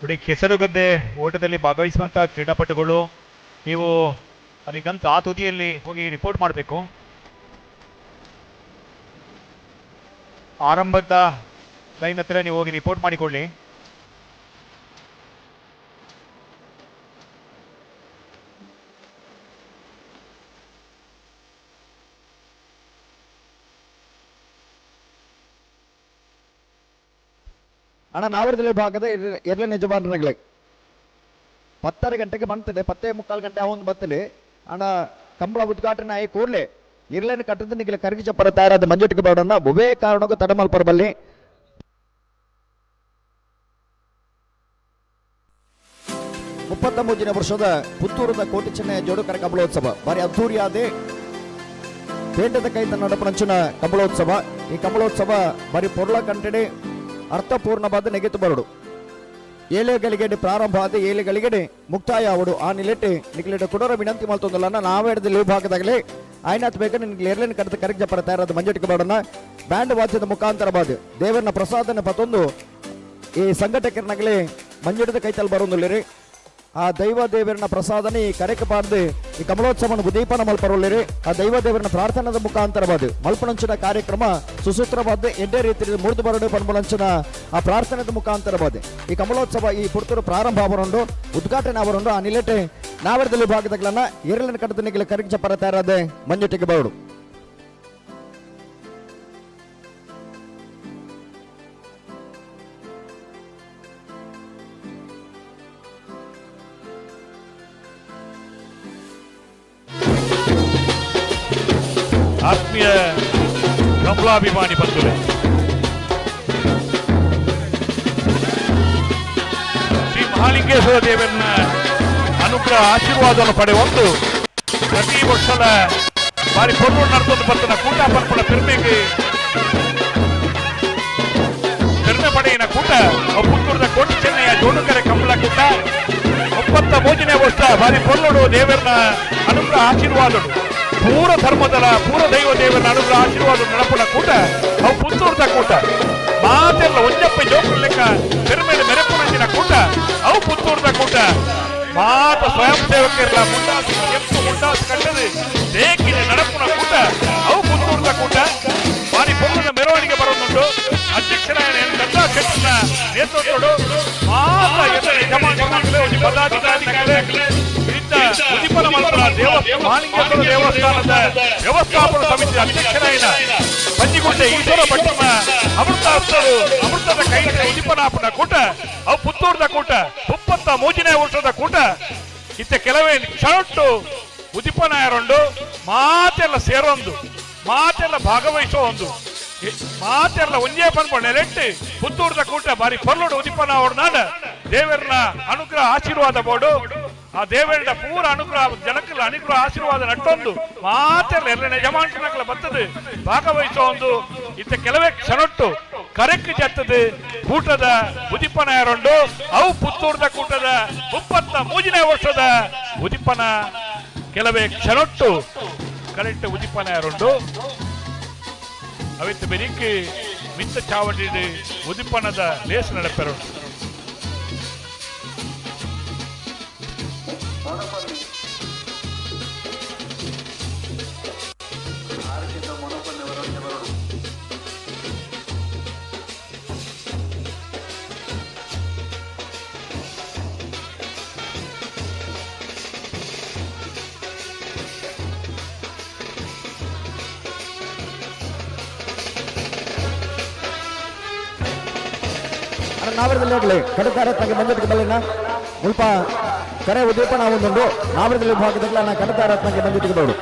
ನೋಡಿ, ಕೆಸರುಗದ್ದೆ ಓಟದಲ್ಲಿ ಭಾಗವಹಿಸುವಂಥ ಕ್ರೀಡಾಪಟುಗಳು ನೀವು ಅಲ್ಲಿಗಂತ ಆ ತುದಿಯಲ್ಲಿ ಹೋಗಿ ರಿಪೋರ್ಟ್ ಮಾಡಬೇಕು. ಆರಂಭದ ಲೈನ್ ಹತ್ರ ನೀವು ಹೋಗಿ ರಿಪೋರ್ಟ್ ಮಾಡಿಕೊಳ್ಳಿ. ಅಣ್ಣ, ನಾವರದಲ್ಲಿ ಭಾಗದ ಎರಡನೇ ಯಜಮಾನರುಗಳೇ 10:30 ಗಂಟೆಗೆ ಬಂತದೆ, 10:45 ಗಂಟೆ ಅವನು ಬತ್ತಲೆ. ಅಣ್ಣ, ಕಂಬಳ ಉದ್ಘಾಟನೆ ಆಗಿ ಕೂಡಲೇ ಇರ್ಲೇನು ಕಟ್ಟದ ನಿಗಲ ಕರಗಿ ಚಪ್ಪರ ತಯಾರಾದ ಮಂಜುಟಿಗೆ ಬೇಡಣ್ಣ. ಒಬ್ಬೇ ಕಾರಣಕ್ಕೂ ತಡಮಲ್ಪರ ಬಲ್ಲಿ. 33ನೇ ವರ್ಷದ ಪುತ್ತೂರದ ಕೋಟಿ ಚೆನ್ನಯ್ಯ ಜೋಡುಕರ ಕಂಬಳೋತ್ಸವ ಬಾರಿ ಅದ್ದೂರಿಯಾದೆ ಪೇಂಟದ ಕೈತ ನಡಪಣಂಚಿನ ಕಂಬಳೋತ್ಸವ. ಈ ಕಂಬಳೋತ್ಸವ ಬಾರಿ ಪೊರ್ಲ ಕಂಟೆಡೆ ಅರ್ಥಪೂರ್ಣವಾದ ನೆಗೆತು ಬರಡು. ಏಳೆ ಗಳಿಗೆಡೆ ಪ್ರಾರಂಭ ಆದ ಏಳೆ ಗಳಿಗೆಡೆ ಮುಕ್ತಾಯ ಆವಡು. ಆ ನಿಲೆಟೆ ನಿಗಲಿಡ ಕುಡೋರ ವಿನಂತಿ ಮಲ್ತೊಂದಲ್ಲ. ನಾವೇಡದ ವಿಭಾಗದಾಗಲೇ ಆಯ್ನಾತ್ ಬೇಕ ನಿನ್ಗೆ ಎರ್ಲೇನು ಕಡತ ಕರೆಕ್ ಜಪ್ಪರ ತಯಾರಾದ ಮಂಜಟಿಗೆ ಬಾಡನ್ನ ಬ್ಯಾಂಡ್ ವಾದ್ಯದ ಮುಖಾಂತರ ಬಾದು ದೇವರನ್ನ ಪ್ರಸಾದನ ಪತೊಂದು ಈ ಸಂಘಟಕರನಾಗಲೇ ಮಂಜುಡದ ಕೈತಲ್ ಬರೋದಿಲ್ಲರಿ. ಆ ದೈವ ದೇವರನ್ನ ಪ್ರಸಾದನೆ ಈ ಕರೆಕ್ ಪಾಡ್ದು ಈ ಕಮಲೋತ್ಸವನ ಉದೀಪನ ಮಲ್ಪರೊಳ್ಳಿರಿ. ಆ ದೈವ ದೇವರನ್ನ ಪ್ರಾರ್ಥನೆದ ಮುಖಾಂತರವಾದ ಮಲ್ಪನಂಚಿನ ಕಾರ್ಯಕ್ರಮ ಸುಸೂತ್ರವಾದ ಎಡ್ಡೆ ರೀತಿಯಲ್ಲಿ ಮುರಿದು ಬರಡು ಪನ್ಪುನಂಚಿನ ಆ ಪ್ರಾರ್ಥನೆದ ಮುಖಾಂತರವಾದ ಈ ಕಮಲೋತ್ಸವ ಈ ಪುರ್ತೂರು ಪ್ರಾರಂಭ ಅವರುಂಡು, ಉದ್ಘಾಟನೆ ಅವರುಂಡು. ಆ ನಿಲೆಟೆ ನಾವರದಲ್ಲಿ ಭಾಗದಗಳನ್ನ ಎರಳನ ಕಡತನಿಗೆ ಕರಿಕ್ ಚಪ್ಪರ ತಯಾರಾದ ಮಂಜುಟಿಗೆ ಬರಡು. ಆತ್ಮೀಯ ಕಮಲಾಭಿಮಾನಿ ಬಂಧುಗಳೇ, ಶ್ರೀ ಮಹಾಲಿಂಗೇಶ್ವರ ದೇವರನ್ನ ಅನುಗ್ರಹ ಆಶೀರ್ವಾದವನ್ನು ಪಡೆಯುವಂತು ಪ್ರತಿ ವರ್ಷದ ಬಾರಿ ಪೊರ್ಲು ನಡೆದೊಂದು ಬರ್ತನ ಕೂಟ ಪನ್ಪುಣ ಪೆರ್ಮೆಗೆ ಪೆರ್ಮೆ ಪಡೆಯಿನ ಕೂಟ ಅವು ಪುತ್ತೂರದ ಕೋಟಿ ಚೆನ್ನಯ್ಯ ಜೋಡುಕೆರೆ ಕಂಬಳ ಕೂಟ. 33ನೇ ವರ್ಷ ಬಾರಿ ಪೊರ್ಲುಡು ದೇವರನ್ನ ಅನುಗ್ರಹ ಆಶೀರ್ವಾದಡು ಪೂರ ಧರ್ಮದಲ ಪೂರ ದೈವ ದೇವರ ಅನುಗ್ರಹ ಆಶೀರ್ವಾದ ನಡಪುನ ಕೂಟ ಅವು ಪುತ್ತೂರ್ದ ಕೂಟ. ಮಾತೆಲ್ಲ ಒಂಜಪ್ಪ ಜೋಕುಲು ಲೆಕ್ಕ ಪೆರ್ಮೆಡ್ ಮೆರೆಪುನಂಚಿನ ಕೂಟ ಅವು ಪುತ್ತೂರ್ದ ಕೂಟ. ಮಾತ ಸ್ವಯಂ ಸೇವಕರ್ಲ ಮುಂಡಾಸು ಕೆಂಪು ಮುಂಡಾಸು ಕಟ್ಟದು ದೇಕಿನ ನಡಪುನ ಕೂಟ ಅವು ಪುತ್ತೂರ್ದ ಕೂಟ. ಬಾರಿ ಪೊರ್ಲುದ ಮೆರವಣಿಗೆ ಬರೋದುಂಟು. ಅಧ್ಯಕ್ಷರಾಯಣ ಎನ್ ದತ್ತ ಶೆಟ್ಟರ್ನ ನೇತೃತ್ವಡು ಮಾತ ಎಲ್ಲ ಯಜಮಾನರುಗಳು, ಒಂಜಿ ಪದಾಧಿಕಾರಿಗಳು ಇತ್ತ ಉದಿಪನ ಮಲ್ಪುನ ದೇವ ಮಹಾಲಿಂಗೇಶ್ವರ ದೇವಸ್ಥಾನದ ವ್ಯವಸ್ಥಾಪನಾ ಸಮಿತಿ ಅಧ್ಯಕ್ಷರಾಯಿನ ಪಂಜಿಗುಂಟೆ ಈಶ್ವರ ಭಟ್ಟನ ಅಮೃತಾಸ್ತರು ಅಮೃತದ ಕೈಗೆ ಉದಿಪನಾಪನ ಕೂಟ ಅವು ಪುತ್ತೂರ್ದ ಕೂಟ. 33ನೇ ವರ್ಷದ ಕೂಟ ಇತ್ತ ಕೆಲವೇ ಕ್ಷಣಟ್ಟು ಉದಿಪನಾಯರುಂಡು. ಮಾತೆಲ್ಲ ಸೇರೊಂದು, ಮಾತೆಲ್ಲ ಭಾಗವಹಿಸೋ ಒಂದು, ಮಾತೆಲ್ಲ ಒಂಜೇ ಪನ್ಪ ನೆಲೆಟ್ಟು ಪುತ್ತೂರ್ದ ಕೂಟ ಬಾರಿ ಪೊರ್ಲುಡು ಉದಿಪನ ನಾಡ ದೇವರನ ಅನುಗ್ರಹ ಆಶೀರ್ವಾದ ಬೋಡು. ಆ ದೇವರ ಪೂರ ಅನುಗ್ರಹ, ಜನಕ್ಕಲ ಅನುಗ್ರಹ ಆಶೀರ್ವಾದ ನಟ್ಟೊಂದು ಮಾತೆಲ್ಲ ಎಲ್ಲ ಯಜಮಾನಕಲ ಬರ್ತದೆ ಭಾಗವಹಿಸೋ ಒಂದು. ಇತ್ತ ಕೆಲವೇ ಕ್ಷಣಟ್ಟು ಕರೆಕ್ ಜತ್ತದ ಕೂಟದ ಉದಿಪನ ಯಾರುಂಡು ಅವು ಪುತ್ತೂರ್ದ ಕೂಟದ 33ನೇ ವರ್ಷದ ಉದಿಪನ ಕೆಲವೇ ಕ್ಷಣಟ್ಟು ಕರೆಕ್ಟ್ ಉದಿಪನ ಯಾರುಂಡು. ಅವಿತ್ತು ಬೆರಿಕ್ ಮಿತ್ತ ಚಾವಡಿ ಉದಿಪನದ ಲೇಸ್ ನಡಪೆರುಂಡು. ಅಣ್ಣ, ನಾವರದಲ್ಲಿ ಹೋಗ್ಲಿ ಕಡತಾರ ತಂಗ ಮಂಜುಟಿಗೆ ಬಲ್ಲಿನ ಮುಲ್ಪ ಕರೆ ಉದೀಪನ ಒಂದುಂಡು. ನಾವರದಲ್ಲಿ ಭಾಗದಲ್ಲಿ ಅಣ್ಣ ಕಡತಾರ ತಂಗ ಮಂಜುಟಿಗೆ ಬರಡು.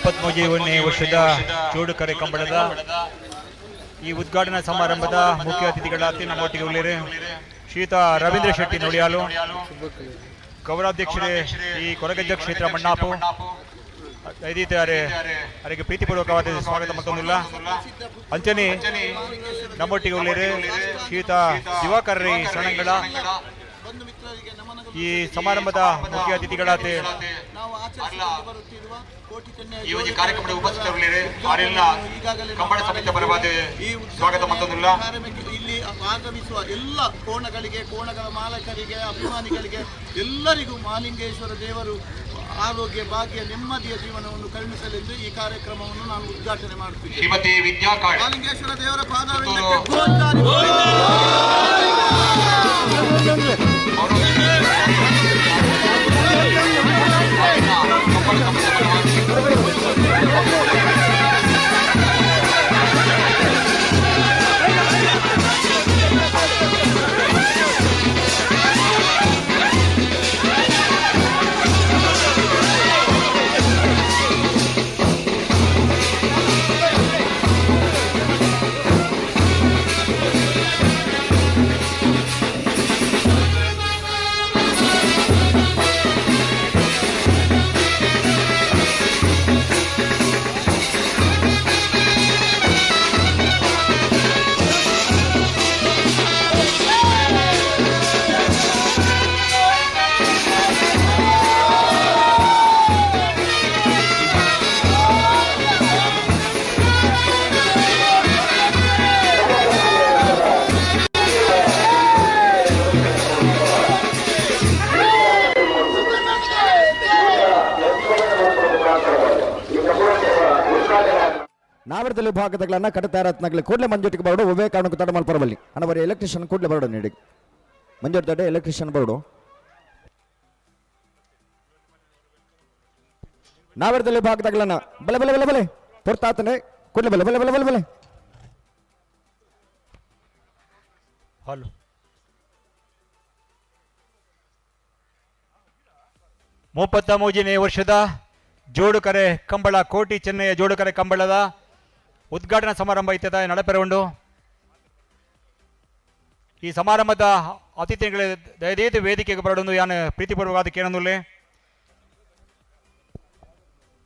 33ನೇ ವರ್ಷದ ಜೋಡುಕರೆ ಕಂಬಳದ ಈ ಉದ್ಘಾಟನಾ ಸಮಾರಂಭದ ಮುಖ್ಯ ಅತಿಥಿಗಳಾಗಿ ನಮ್ಮೊಟ್ಟಿಗೆ ಉಳ್ಳೇರು ಶ್ರೀಯುತ ರವೀಂದ್ರ ಶೆಟ್ಟಿ ನುಡಿಯಾಲು, ಗೌರವಾಧ್ಯಕ್ಷರೇ ಈ ಕೊರಗಜ್ಜ ಕ್ಷೇತ್ರ ಮಣ್ಣಾಪು ಐದಿದ್ದಾರೆ, ಅವರಿಗೆ ಪ್ರೀತಿಪೂರ್ವಕವಾದ ಸ್ವಾಗತ ಮತ್ತೊಂದಿಲ್ಲ. ಅಂಚನೆ ನಮ್ಮೊಟ್ಟಿಗೆ ಉಳ್ಳೇರು ಶ್ರೀಯುತ ದಿವಾಕರ್ ರೈ ಸಣಂಗಳ, ಈ ಸಮಾರಂಭದ ಮುಖ್ಯ ಅತಿಥಿಗಳಾದ ನಾವು ಆಚರಿಸಿಕೊಂಡು ಬರುತ್ತಿರುವ ಕೋಟಿ ಚೆನ್ನಯ ಈ ಒಂದು ಕಾರ್ಯಕ್ರಮದ ಉಪಸ್ಥಿತರಿರಲಿ ಆರೆಲ್ಲ ಈಗಾಗಲೇ ಕಂಬಳ ಸಮಿತಿ ಪರವಾದ ಈ ಸ್ವಾಗತ ಮತ್ತೊಂದಿಲ್ಲ. ಕಾರ್ಯಕ್ರಮಕ್ಕೆ ಇಲ್ಲಿ ಆಗಮಿಸುವ ಎಲ್ಲ ಕೋಣಗಳಿಗೆ, ಕೋಣಗಳ ಮಾಲಕರಿಗೆ, ಅಭಿಮಾನಿಗಳಿಗೆ ಎಲ್ಲರಿಗೂ ಮಹಾಲಿಂಗೇಶ್ವರ ದೇವರು ಆರೋಗ್ಯ, ಭಾಗ್ಯ, ನೆಮ್ಮದಿಯ ಜೀವನವನ್ನು ಕರುಣಿಸಲೆಂದು ಈ ಕಾರ್ಯಕ್ರಮವನ್ನು ನಾನು ಉದ್ಘಾಟನೆ ಮಾಡುತ್ತಿದ್ದೇನೆ. ಶ್ರೀಮತಿ ವಿದ್ಯಾ ಕಾಡೆ ಮಹಾಲಿಂಗೇಶ್ವರ ದೇವರ ಪಾದಾರವಿಂದಕ್ಕೆ ಪುತ್ತೂರು. ಗೋವಿಂದ. ಕಂಬಳ ಸಮಿತಿ ಪರವಾಗಿ ನಾವರದಲ್ಲಿ ಭಾಗದಗಳನ್ನ ಕಟ್ಟತಾರತ್ನಗಲಿ ಕೂಡಲೇ ಮಂಜೂಟಿಗೆ ಬರಡು. ಒಬ್ಬೇ ಕಾರಣಕ್ಕೂ ತಡ ಮಲ್ಪರಬಲ್ಲಿ ಅಣ್ಣ. ಬರೀ ಎಲೆಕ್ಟ್ರಿಷಿಯನ್ ಕೂಡಲೇ ಬರಡು ನೀಡಿ. ಮಂಜೂರು ತಡೆ ಎಲೆಕ್ಟ್ರಿಷಿಯನ್ ಬರಡು. ನಾವರದಲ್ಲಿ ಭಾಗದಗಳನ್ನ ಬಲೆ ಬಲೆ ಬಲೆ ಬಲೆ ಪೊರ್ತಾತನೆ ಕೂಡಲೇ ಬಲೆ ಬಲೆ ಬಲೆ ಬಲೆ ಬಲೆ. ಹಲೋ. 33ನೇ ವರ್ಷದ ಜೋಡುಕರೆ ಕಂಬಳ, ಕೋಟಿ ಚೆನ್ನಯ್ಯ ಜೋಡುಕರೆ ಕಂಬಳದ ಉದ್ಘಾಟನಾ ಸಮಾರಂಭ ಇತ್ತದ ನಡಪೆರೆ ಉಂಡು. ಈ ಸಮಾರಂಭದ ಅತಿಥಿಗಳ ದಯದೇತಿ ವೇದಿಕೆಗೆ ಬರಡೊಂದು ಯಾನು ಪ್ರೀತಿಪೂರ್ವಕವಾದ ಕೇಳನುಲ್ಲೆ.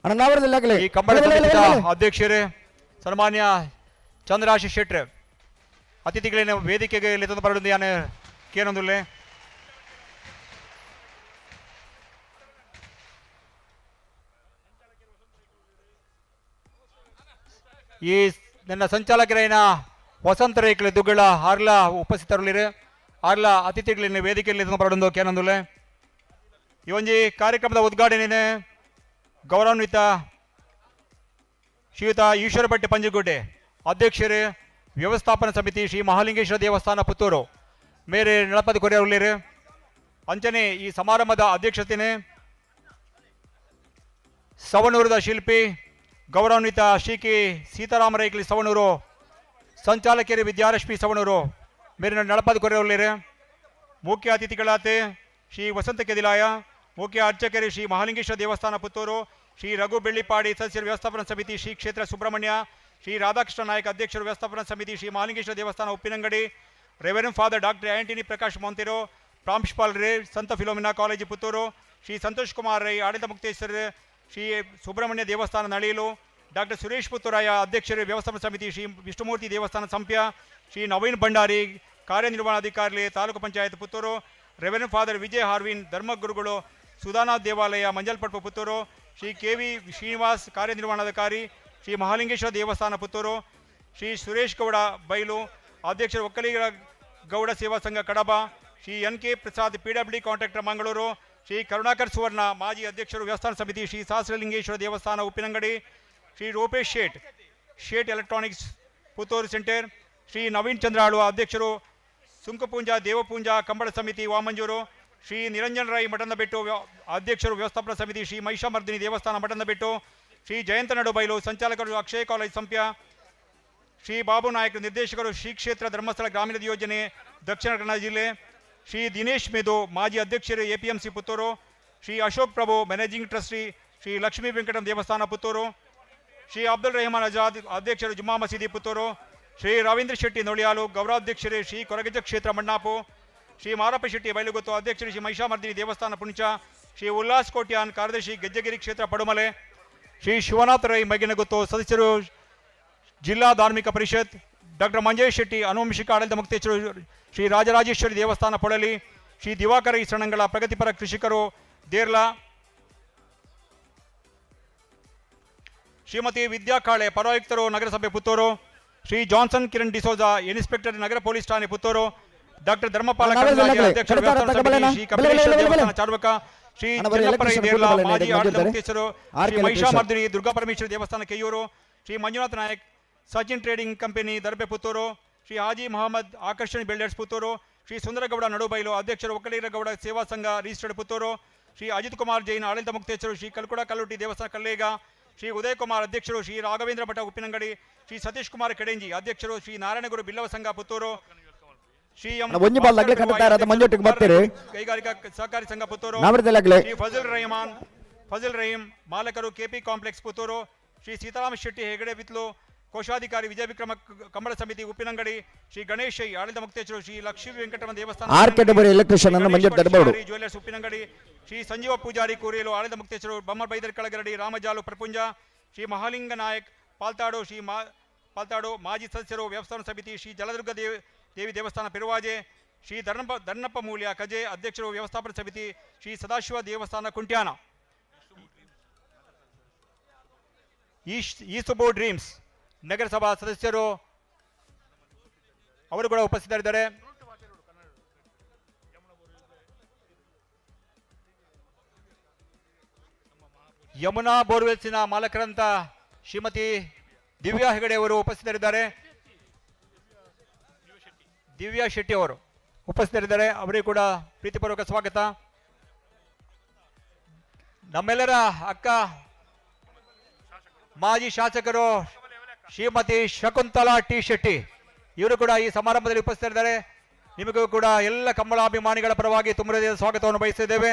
ಅಣ್ಣ, ನಾವರದಲ್ಲಿ ಆಗಲಿ. ಈ ಕಂಬಳ ಸಮಿತಿಯ ಅಧ್ಯಕ್ಷರೇ ಸನ್ಮಾನ್ಯ ಚಂದ್ರಾಶಿ ಶೆಟ್ರೆ, ಅತಿಥಿಗಳನ್ನ ವೇದಿಕೆಗೆ ಲೆತ್ತೊಂದು ಬರಡೊಂದು ಯಾನು ಕೇಳನುಲ್ಲೆ. ಈ ನನ್ನ ಸಂಚಾಲಕರೈನ ವಸಂತ ರೇಖಲೆ ದುಗ್ಗಳ ಆರ್ಲ ಉಪಸ್ಥಿತರುಳಿರು. ಆರ್ಲ ಅತಿಥಿಗಳನ್ನ ವೇದಿಕೆಯಲ್ಲಿ ಬರಡೊಂದು ಕೇನಂದುಲೆ. ಈ ಒಂಜಿ ಕಾರ್ಯಕ್ರಮದ ಉದ್ಘಾಟನೆ ಗೌರವಾನ್ವಿತ ಶ್ರೀಯುತ ಈಶ್ವರ ಭಟ್ ಪಂಜಗುಡ್ಡೆ, ಅಧ್ಯಕ್ಷರು, ವ್ಯವಸ್ಥಾಪನಾ ಸಮಿತಿ, ಶ್ರೀ ಮಹಾಲಿಂಗೇಶ್ವರ ದೇವಸ್ಥಾನ ಪುತ್ತೂರು ಮೇರೆ ನಳಪದ ಕೊರಿಯರುಳ್ಳೇರು. ಅಂಚನೆ ಈ ಸಮಾರಂಭದ ಅಧ್ಯಕ್ಷತೆನೆ ಸವಣೂರದ ಶಿಲ್ಪಿ ಗೌರವಾನ್ವಿತ ಶ್ರೀ ಕೆ ಸೀತಾರಾಮ ರೈಕ್ಲಿ ಸವಣೂರು, ಸಂಚಾಲಕಿಯರು ವಿದ್ಯಾರಶ್ಮಿ ಸವಣೂರು ಮೇರಿನ ನಳಪದ ಕೊರೆಯವರಲ್ಲಿರು. ಮುಖ್ಯ ಅತಿಥಿಗಳಾತೆ ಶ್ರೀ ವಸಂತ ಕೆದಿಲಾಯ, ಮುಖ್ಯ ಅರ್ಚಕರು ಶ್ರೀ ಮಹಾಲಿಂಗೇಶ್ವರ ದೇವಸ್ಥಾನ ಪುತ್ತೂರು, ಶ್ರೀ ರಘು ಬೆಳ್ಳಿಪಾಡಿ, ಸದಸ್ಯರು ವ್ಯವಸ್ಥಾಪನಾ ಸಮಿತಿ ಶ್ರೀ ಕ್ಷೇತ್ರ ಸುಬ್ರಹ್ಮಣ್ಯ, ಶ್ರೀ ರಾಧಾಕೃಷ್ಣ ನಾಯಕ್, ಅಧ್ಯಕ್ಷರು ವ್ಯವಸ್ಥಾಪನಾ ಸಮಿತಿ ಶ್ರೀ ಮಹಾಲಿಂಗೇಶ್ವರ ದೇವಸ್ಥಾನ Uppinangady, reverend father doctor Antony Prakash Monteiro, ಪ್ರಾಂಶುಪಾಲರೇ ಸಂತ ಫಿಲೋಮಿನಾ ಕಾಲೇಜು ಪುತ್ತೂರು, ಶ್ರೀ ಸಂತೋಷ್ ಕುಮಾರ್ ರೈ, ಆಡಳಿತ ಮುಕ್ತೇಶ್ವರ ಶ್ರೀ ಸುಬ್ರಹ್ಮಣ್ಯ ದೇವಸ್ಥಾನ ನಳಿಯಲು, ಡಾಕ್ಟರ್ ಸುರೇಶ್ ಪುತ್ತೂರಾಯ, ಅಧ್ಯಕ್ಷರು ವ್ಯವಸ್ಥಾಪನಾ ಸಮಿತಿ ಶ್ರೀ ವಿಷ್ಣುಮೂರ್ತಿ ದೇವಸ್ಥಾನ ಸಂಪ್ಯ, ಶ್ರೀ ನವೀನ್ ಭಂಡಾರಿ, ಕಾರ್ಯನಿರ್ವಹಣಾಧಿಕಾರಿ ತಾಲೂಕು ಪಂಚಾಯತ್ ಪುತ್ತೂರು, ರೆವೆರೆಂಡ್ ಫಾದರ್ ವಿಜಯ್ ಹಾರ್ವಿನ್, ಧರ್ಮಗುರುಗಳು ಸುಧಾನಾಥ್ ದೇವಾಲಯ ಮಂಜಲ್ಪಟ್ಪು ಪುತ್ತೂರು, ಶ್ರೀ ಕೆ ವಿ ಶ್ರೀನಿವಾಸ್, ಕಾರ್ಯನಿರ್ವಹಣಾಧಿಕಾರಿ ಶ್ರೀ ಮಹಾಲಿಂಗೇಶ್ವರ ದೇವಸ್ಥಾನ ಪುತ್ತೂರು, ಶ್ರೀ ಸುರೇಶ್ ಗೌಡ ಬೈಲು, ಅಧ್ಯಕ್ಷರು ಒಕ್ಕಲಿಗರ ಗೌಡ ಸೇವಾ ಸಂಘ Kadaba, Shri N K Prasad, PW contractor Mangaluru, Shri Karunakar ಸುವರ್ಣ, ಮಾಜಿ ಅಧ್ಯಕ್ಷರು ವ್ಯವಸ್ಥಾನ ಸಮಿತಿ ಶ್ರೀ ಸಹಸ್ರಲಿಂಗೇಶ್ವರ ದೇವಸ್ಥಾನ ಉಪ್ಪಿನಂಗಡಿ, ಶ್ರೀ ರೂಪೇಶ್ ಶೇಟ್, ಶೇಟ್ ಎಲೆಕ್ಟ್ರಾನಿಕ್ಸ್ ಪುತ್ತೂರು ಸೆಂಟರ್, ಶ್ರೀ ನವೀನ್ ಚಂದ್ರ ಆಳುವ, ಅಧ್ಯಕ್ಷರು ಸುಂಕಪೂಂಜಾ ದೇವಪೂಂಜಾ ಕಂಬಳ ಸಮಿತಿ ವಾಮಂಜೂರು, ಶ್ರೀ ನಿರಂಜನ್ ರೈ ಮಠದಬೆಟ್ಟು, ಅಧ್ಯಕ್ಷರು ವ್ಯವಸ್ಥಾಪನಾ ಸಮಿತಿ ಶ್ರೀ ಮಹಿಷಾಮರ್ದಿನಿ ದೇವಸ್ಥಾನ ಮಠದಬೆಟ್ಟು, ಶ್ರೀ ಜಯಂತ ನಡುಬೈಲು, ಸಂಚಾಲಕರು ಅಕ್ಷಯ ಕಾಲೇಜ್ ಸಂಪ್ಯ, ಶ್ರೀ ಬಾಬು ನಾಯಕ್, ನಿರ್ದೇಶಕರು ಶ್ರೀ ಕ್ಷೇತ್ರ ಧರ್ಮಸ್ಥಳ ಗ್ರಾಮೀಣ ಯೋಜನೆ ದಕ್ಷಿಣ ಕನ್ನಡ ಜಿಲ್ಲೆ, ಶ್ರೀ ದಿನೇಶ್ ಮೇದು, ಮಾಜಿ ಅಧ್ಯಕ್ಷರು ಎಪಿಎಂಸಿ ಪುತ್ತೂರು, ಶ್ರೀ ಅಶೋಕ್ ಪ್ರಭು, ಮ್ಯಾನೇಜಿಂಗ್ ಟ್ರಸ್ಟಿ ಶ್ರೀ ಲಕ್ಷ್ಮೀ ವೆಂಕಟಂ ದೇವಸ್ಥಾನ Puttur. Shri Abdul Rahman Azad, ಅಧ್ಯಕ್ಷರು, ಜುಮ್ಮಾ ಮಸೀದಿ, ಪುತ್ತೂರು. ಶ್ರೀ ರವೀಂದ್ರ ಶೆಟ್ಟಿ ನೊಳಿಯಾಲು, ಗೌರವಾಧ್ಯಕ್ಷರು, ಶ್ರೀ ಕೊರಗಜ್ಜ ಕ್ಷೇತ್ರ, ಮಣ್ಣಾಪು. ಶ್ರೀ ಮಾರಪ್ಪ ಶೆಟ್ಟಿ ಬೈಲುಗುತ್ತು, ಅಧ್ಯಕ್ಷರು, ಶ್ರೀ ಮಹಿಷಾಮರ್ದಿನಿ ದೇವಸ್ಥಾನ, ಪುಂಚ. ಶ್ರೀ ಉಲ್ಲಾಸ್ ಕೋಟ್ಯಾನ್, ಕಾರ್ಯದರ್ಶಿ, ಗೆಜ್ಜೆಗಿರಿ ಕ್ಷೇತ್ರ, ಪಡುಮಲೆ. ಶ್ರೀ ಶಿವನಾಥ ರೈ ಮಗಿನಗುತ್ತು, ಸದಸ್ಯರು, ಜಿಲ್ಲಾ ಧಾರ್ಮಿಕ ಪರಿಷತ್. ಡಾಕ್ಟರ್ ಮಂಜೇಶ್ ಶೆಟ್ಟಿ, ಆನುವಂಶಿಕ ಆಡಳಿತ ಮುಕ್ತೇಶ್ವರ, ಶ್ರೀ ರಾಜರಾಜೇಶ್ವರಿ ದೇವಸ್ಥಾನ, ಪೊಳಲಿ. ಶ್ರೀ ದಿವಾಕರ ಸಣಂಗಳ, ಪ್ರಗತಿಪರ ಕೃಷಿಕರು, ದೇರ್ಲಾ. ಶ್ರೀಮತಿ ವಿದ್ಯಾ ಕಾಳೆ, ಪರಾಯುಕ್ತರು, ನಗರಸಭೆ, ಪುತ್ತೂರು. ಶ್ರೀ ಜಾನ್ಸನ್ ಕಿರಣ್ ಡಿಸೋಜಾ, ಇನ್ಸ್ಪೆಕ್ಟರ್, ನಗರ ಪೊಲೀಸ್ ಠಾಣೆ, ಪುತ್ತೂರು. ಡಾಕ್ಟರ್ ಧರ್ಮಪಾಲ ನಾವೆಲ್ಲ ಕರಂದ್ಲಾಜೆ, ಆಗಲೇ. ಅಧ್ಯಕ್ಷರು, ಕಡತಾರ ವ್ಯವಸ್ಥಾಪನಾ ತಗಬಲೇನಾ? ಸಮಿತಿ, ಶ್ರೀ ಬಲೆ, ಬಲೆ, ಕಪಿಲೇಶ್ವರ ಬಲೆ, ಬಲೆ. ದೇವಸ್ಥಾನ, ಚಾರ್ವಕ. ಶ್ರೀ ಅಣ್ಣ, ಬರೀ ಚೆನ್ನಪ್ಪರೈ ಎಲೆಕ್ಟ್ರಿಷಿಯನ್ ದೇರ್ಲಾ, ಕೂಡಲೇ ಮಾಜಿ ಮಂಜೂರು ಆಡಳಿತ ಇದ್ದಾರೆ. ಮುಖ್ಯಸ್ಥರು, ಆರ್ ಶ್ರೀ ಕೆ ಎಲೆಕ್ಟ್ರಿಷಿಯನ್. ಮಹಿಷಾಮರ್ದಿನಿ ದುರ್ಗಾ ಪರಮೇಶ್ವರಿ ದೇವಸ್ಥಾನ, Keyyur. Shri Manjunatha Nayak, Sachin trading company, Darbe, Puttur. Shri Haji Mohammed, ಆಕರ್ಷಣ್ builders, Puttur. Shri Sundaragouda Nadubailu, ಅಧ್ಯಕ್ಷರು, ಒಕ್ಕಲಿಗರಗೌಡ ಸೇವಾ ಸಂಘ ರಿಜಿಸ್ಟರ್ಡ್, ಪುತ್ತೂರು. ಶ್ರೀ ಅಜಿತ್ ಕುಮಾರ್ ಜೈನ್, ಆಡಳಿತ ಮುಕ್ತೇಶ್ವರು, ಶ್ರೀ ಕಲ್ಕುಡ ಕಲ್ಲುಟ್ಟಿ ದೇವಸ್ಥಾನ, ಕಲ್ಲೇಗ. ಶ್ರೀ ಉದಯ್ ಕುಮಾರ್, ಅಧ್ಯಕ್ಷರು, ಶ್ರೀ ರಾಘವೇಂದ್ರ ಭಟ್ಟ, ಉಪ್ಪಿನಂಗಡಿ. ಶ್ರೀ ಸತೀಶ್ ಕುಮಾರ್ ಕೆಡೆಂಜಿ, ಅಧ್ಯಕ್ಷರು, ಶ್ರೀ ನಾರಾಯಣಗುರು ಬಿಲ್ಲವ ಸಂಘ, ಪುತ್ತೂರು. ಶ್ರೀ ಎಂ ಅಣ್ಣ, ಒಂಜಿ ಬಾಲ್ ಅಗ್ಲೆ ಕಟ್ಟುತ್ತಾ ಇರೋದು ಮಂಜೊಟ್ಟಿಗೆ ಬರ್ತೀರಿ. ಕೈಗಾರಿಕಾ ಸಹಕಾರಿ ಸಂಘ, ಪುತ್ತೂರು. ನಾವರದಲ್ಲಿ ಆಗ್ಲಿ. ಶ್ರೀ ಫಜಲ್ ರಹಮಾನ್, ಫಜಲ್ ರಹೀಂ, ಮಾಲಕರು, ಕೆಪಿ ಕಾಂಪ್ಲೆಕ್ಸ್, ಪುತ್ತೂರು. ಶ್ರೀ ಸೀತಾರಾಮ ಶೆಟ್ಟಿ ಹೆಗಡೆ ಬಿತ್ಲು, ಕೋಶಾಧಿಕಾರಿ, ವಿಜಯ ವಿಕ್ರಮ ಕಂಬಳ ಸಮಿತಿ, ಉಪ್ಪಿನಂಗಡಿ. ಶ್ರೀ ಗಣೇಶ್ I, ಆಡಳಿತ ಮುಕ್ತೇಶ್ವರು, ಶ್ರೀ ಲಕ್ಷ್ಮೀ ವೆಂಕಟರಮಣ ದೇವಸ್ಥಾನ, ಆರ್ ಕೆ ಡಬರಿ ಎಲೆಕ್ಟ್ರಿಷಿಯನ್ ಅನ್ನು ಶ್ರೀ ಮಂಜೂರು ಗಣೇಶ್ ತಡಬಹುದು. ಪೂಜಾರಿ ಜ್ಯುವೆಲ್ಲರ್ಸ್, ಉಪ್ಪಿನಂಗಡಿ. ಶ್ರೀ ಸಂಜೀವ ಪೂಜಾರಿ ಕೂರಿಯಲು, ಆಡಳಿತ ಮುಕ್ತೇಶ್ವರು, ಬೊಮ್ಮರ್ ಬೈದರ್ ಕಳಗರಡಿ, ರಾಮಜಾಲು ಪ್ರಪುಂಜ. ಶ್ರೀ ಮಹಾಲಿಂಗ ನಾಯಕ್ ಪಾಲ್ತಾಡು, ಶ್ರೀ ಮಾ ಪಾಲ್ತಾಡು, ಮಾಜಿ ಸದಸ್ಯರು, ವ್ಯವಸ್ಥಾನ ಸಮಿತಿ, ಶ್ರೀ ಜಲದುರ್ಗ ದೇವಿ ದೇವಿ ದೇವಸ್ಥಾನ, ಪೆರುವಾಜೆ. ಶ್ರೀ ಧರ್ಮಪ್ಪ ಧರ್ಣಪ್ಪ ಮೂಲ್ಯ ಕಜೆ, ಅಧ್ಯಕ್ಷರು, ವ್ಯವಸ್ಥಾಪನ ಸಮಿತಿ, ಶ್ರೀ ಸದಾಶಿವ ದೇವಸ್ಥಾನ, ಕುಂಟ್ಯಾನ. ಈಸುಬೋ ಡ್ರೀಮ್ಸ್ ನಗರಸಭಾ ಸದಸ್ಯರು ಅವರು ಕೂಡ ಉಪಸ್ಥಿತರಿದ್ದಾರೆ. ಯಮುನಾ ಬೋರ್ವೆಲ್ಸಿನ ಮಾಲಕರಂತ ಶ್ರೀಮತಿ ದಿವ್ಯಾ ಹೆಗಡೆ ಅವರು ಉಪಸ್ಥಿತರಿದ್ದಾರೆ. ದಿವ್ಯಾ ಶೆಟ್ಟಿ ಅವರು ಉಪಸ್ಥಿತರಿದ್ದಾರೆ. ಅವರಿಗೂ ಕೂಡ ಪ್ರೀತಿಪೂರ್ವಕ ಸ್ವಾಗತ. ನಮ್ಮೆಲ್ಲರ ಅಕ್ಕ, ಮಾಜಿ ಶಾಸಕರು ಶ್ರೀಮತಿ ಶಕುಂತಲಾ ಟಿ ಶೆಟ್ಟಿ ಇವರು ಕೂಡ ಈ ಸಮಾರಂಭದಲ್ಲಿ ಉಪಸ್ಥಿತರಿದ್ದಾರೆ. ನಿಮಗೂ ಕೂಡ ಎಲ್ಲ ಕಂಬಳಾಭಿಮಾನಿಗಳ ಪರವಾಗಿ ತುಂಬ ಹೃದಯದ ಸ್ವಾಗತವನ್ನು ಬಯಸಿದ್ದೇವೆ.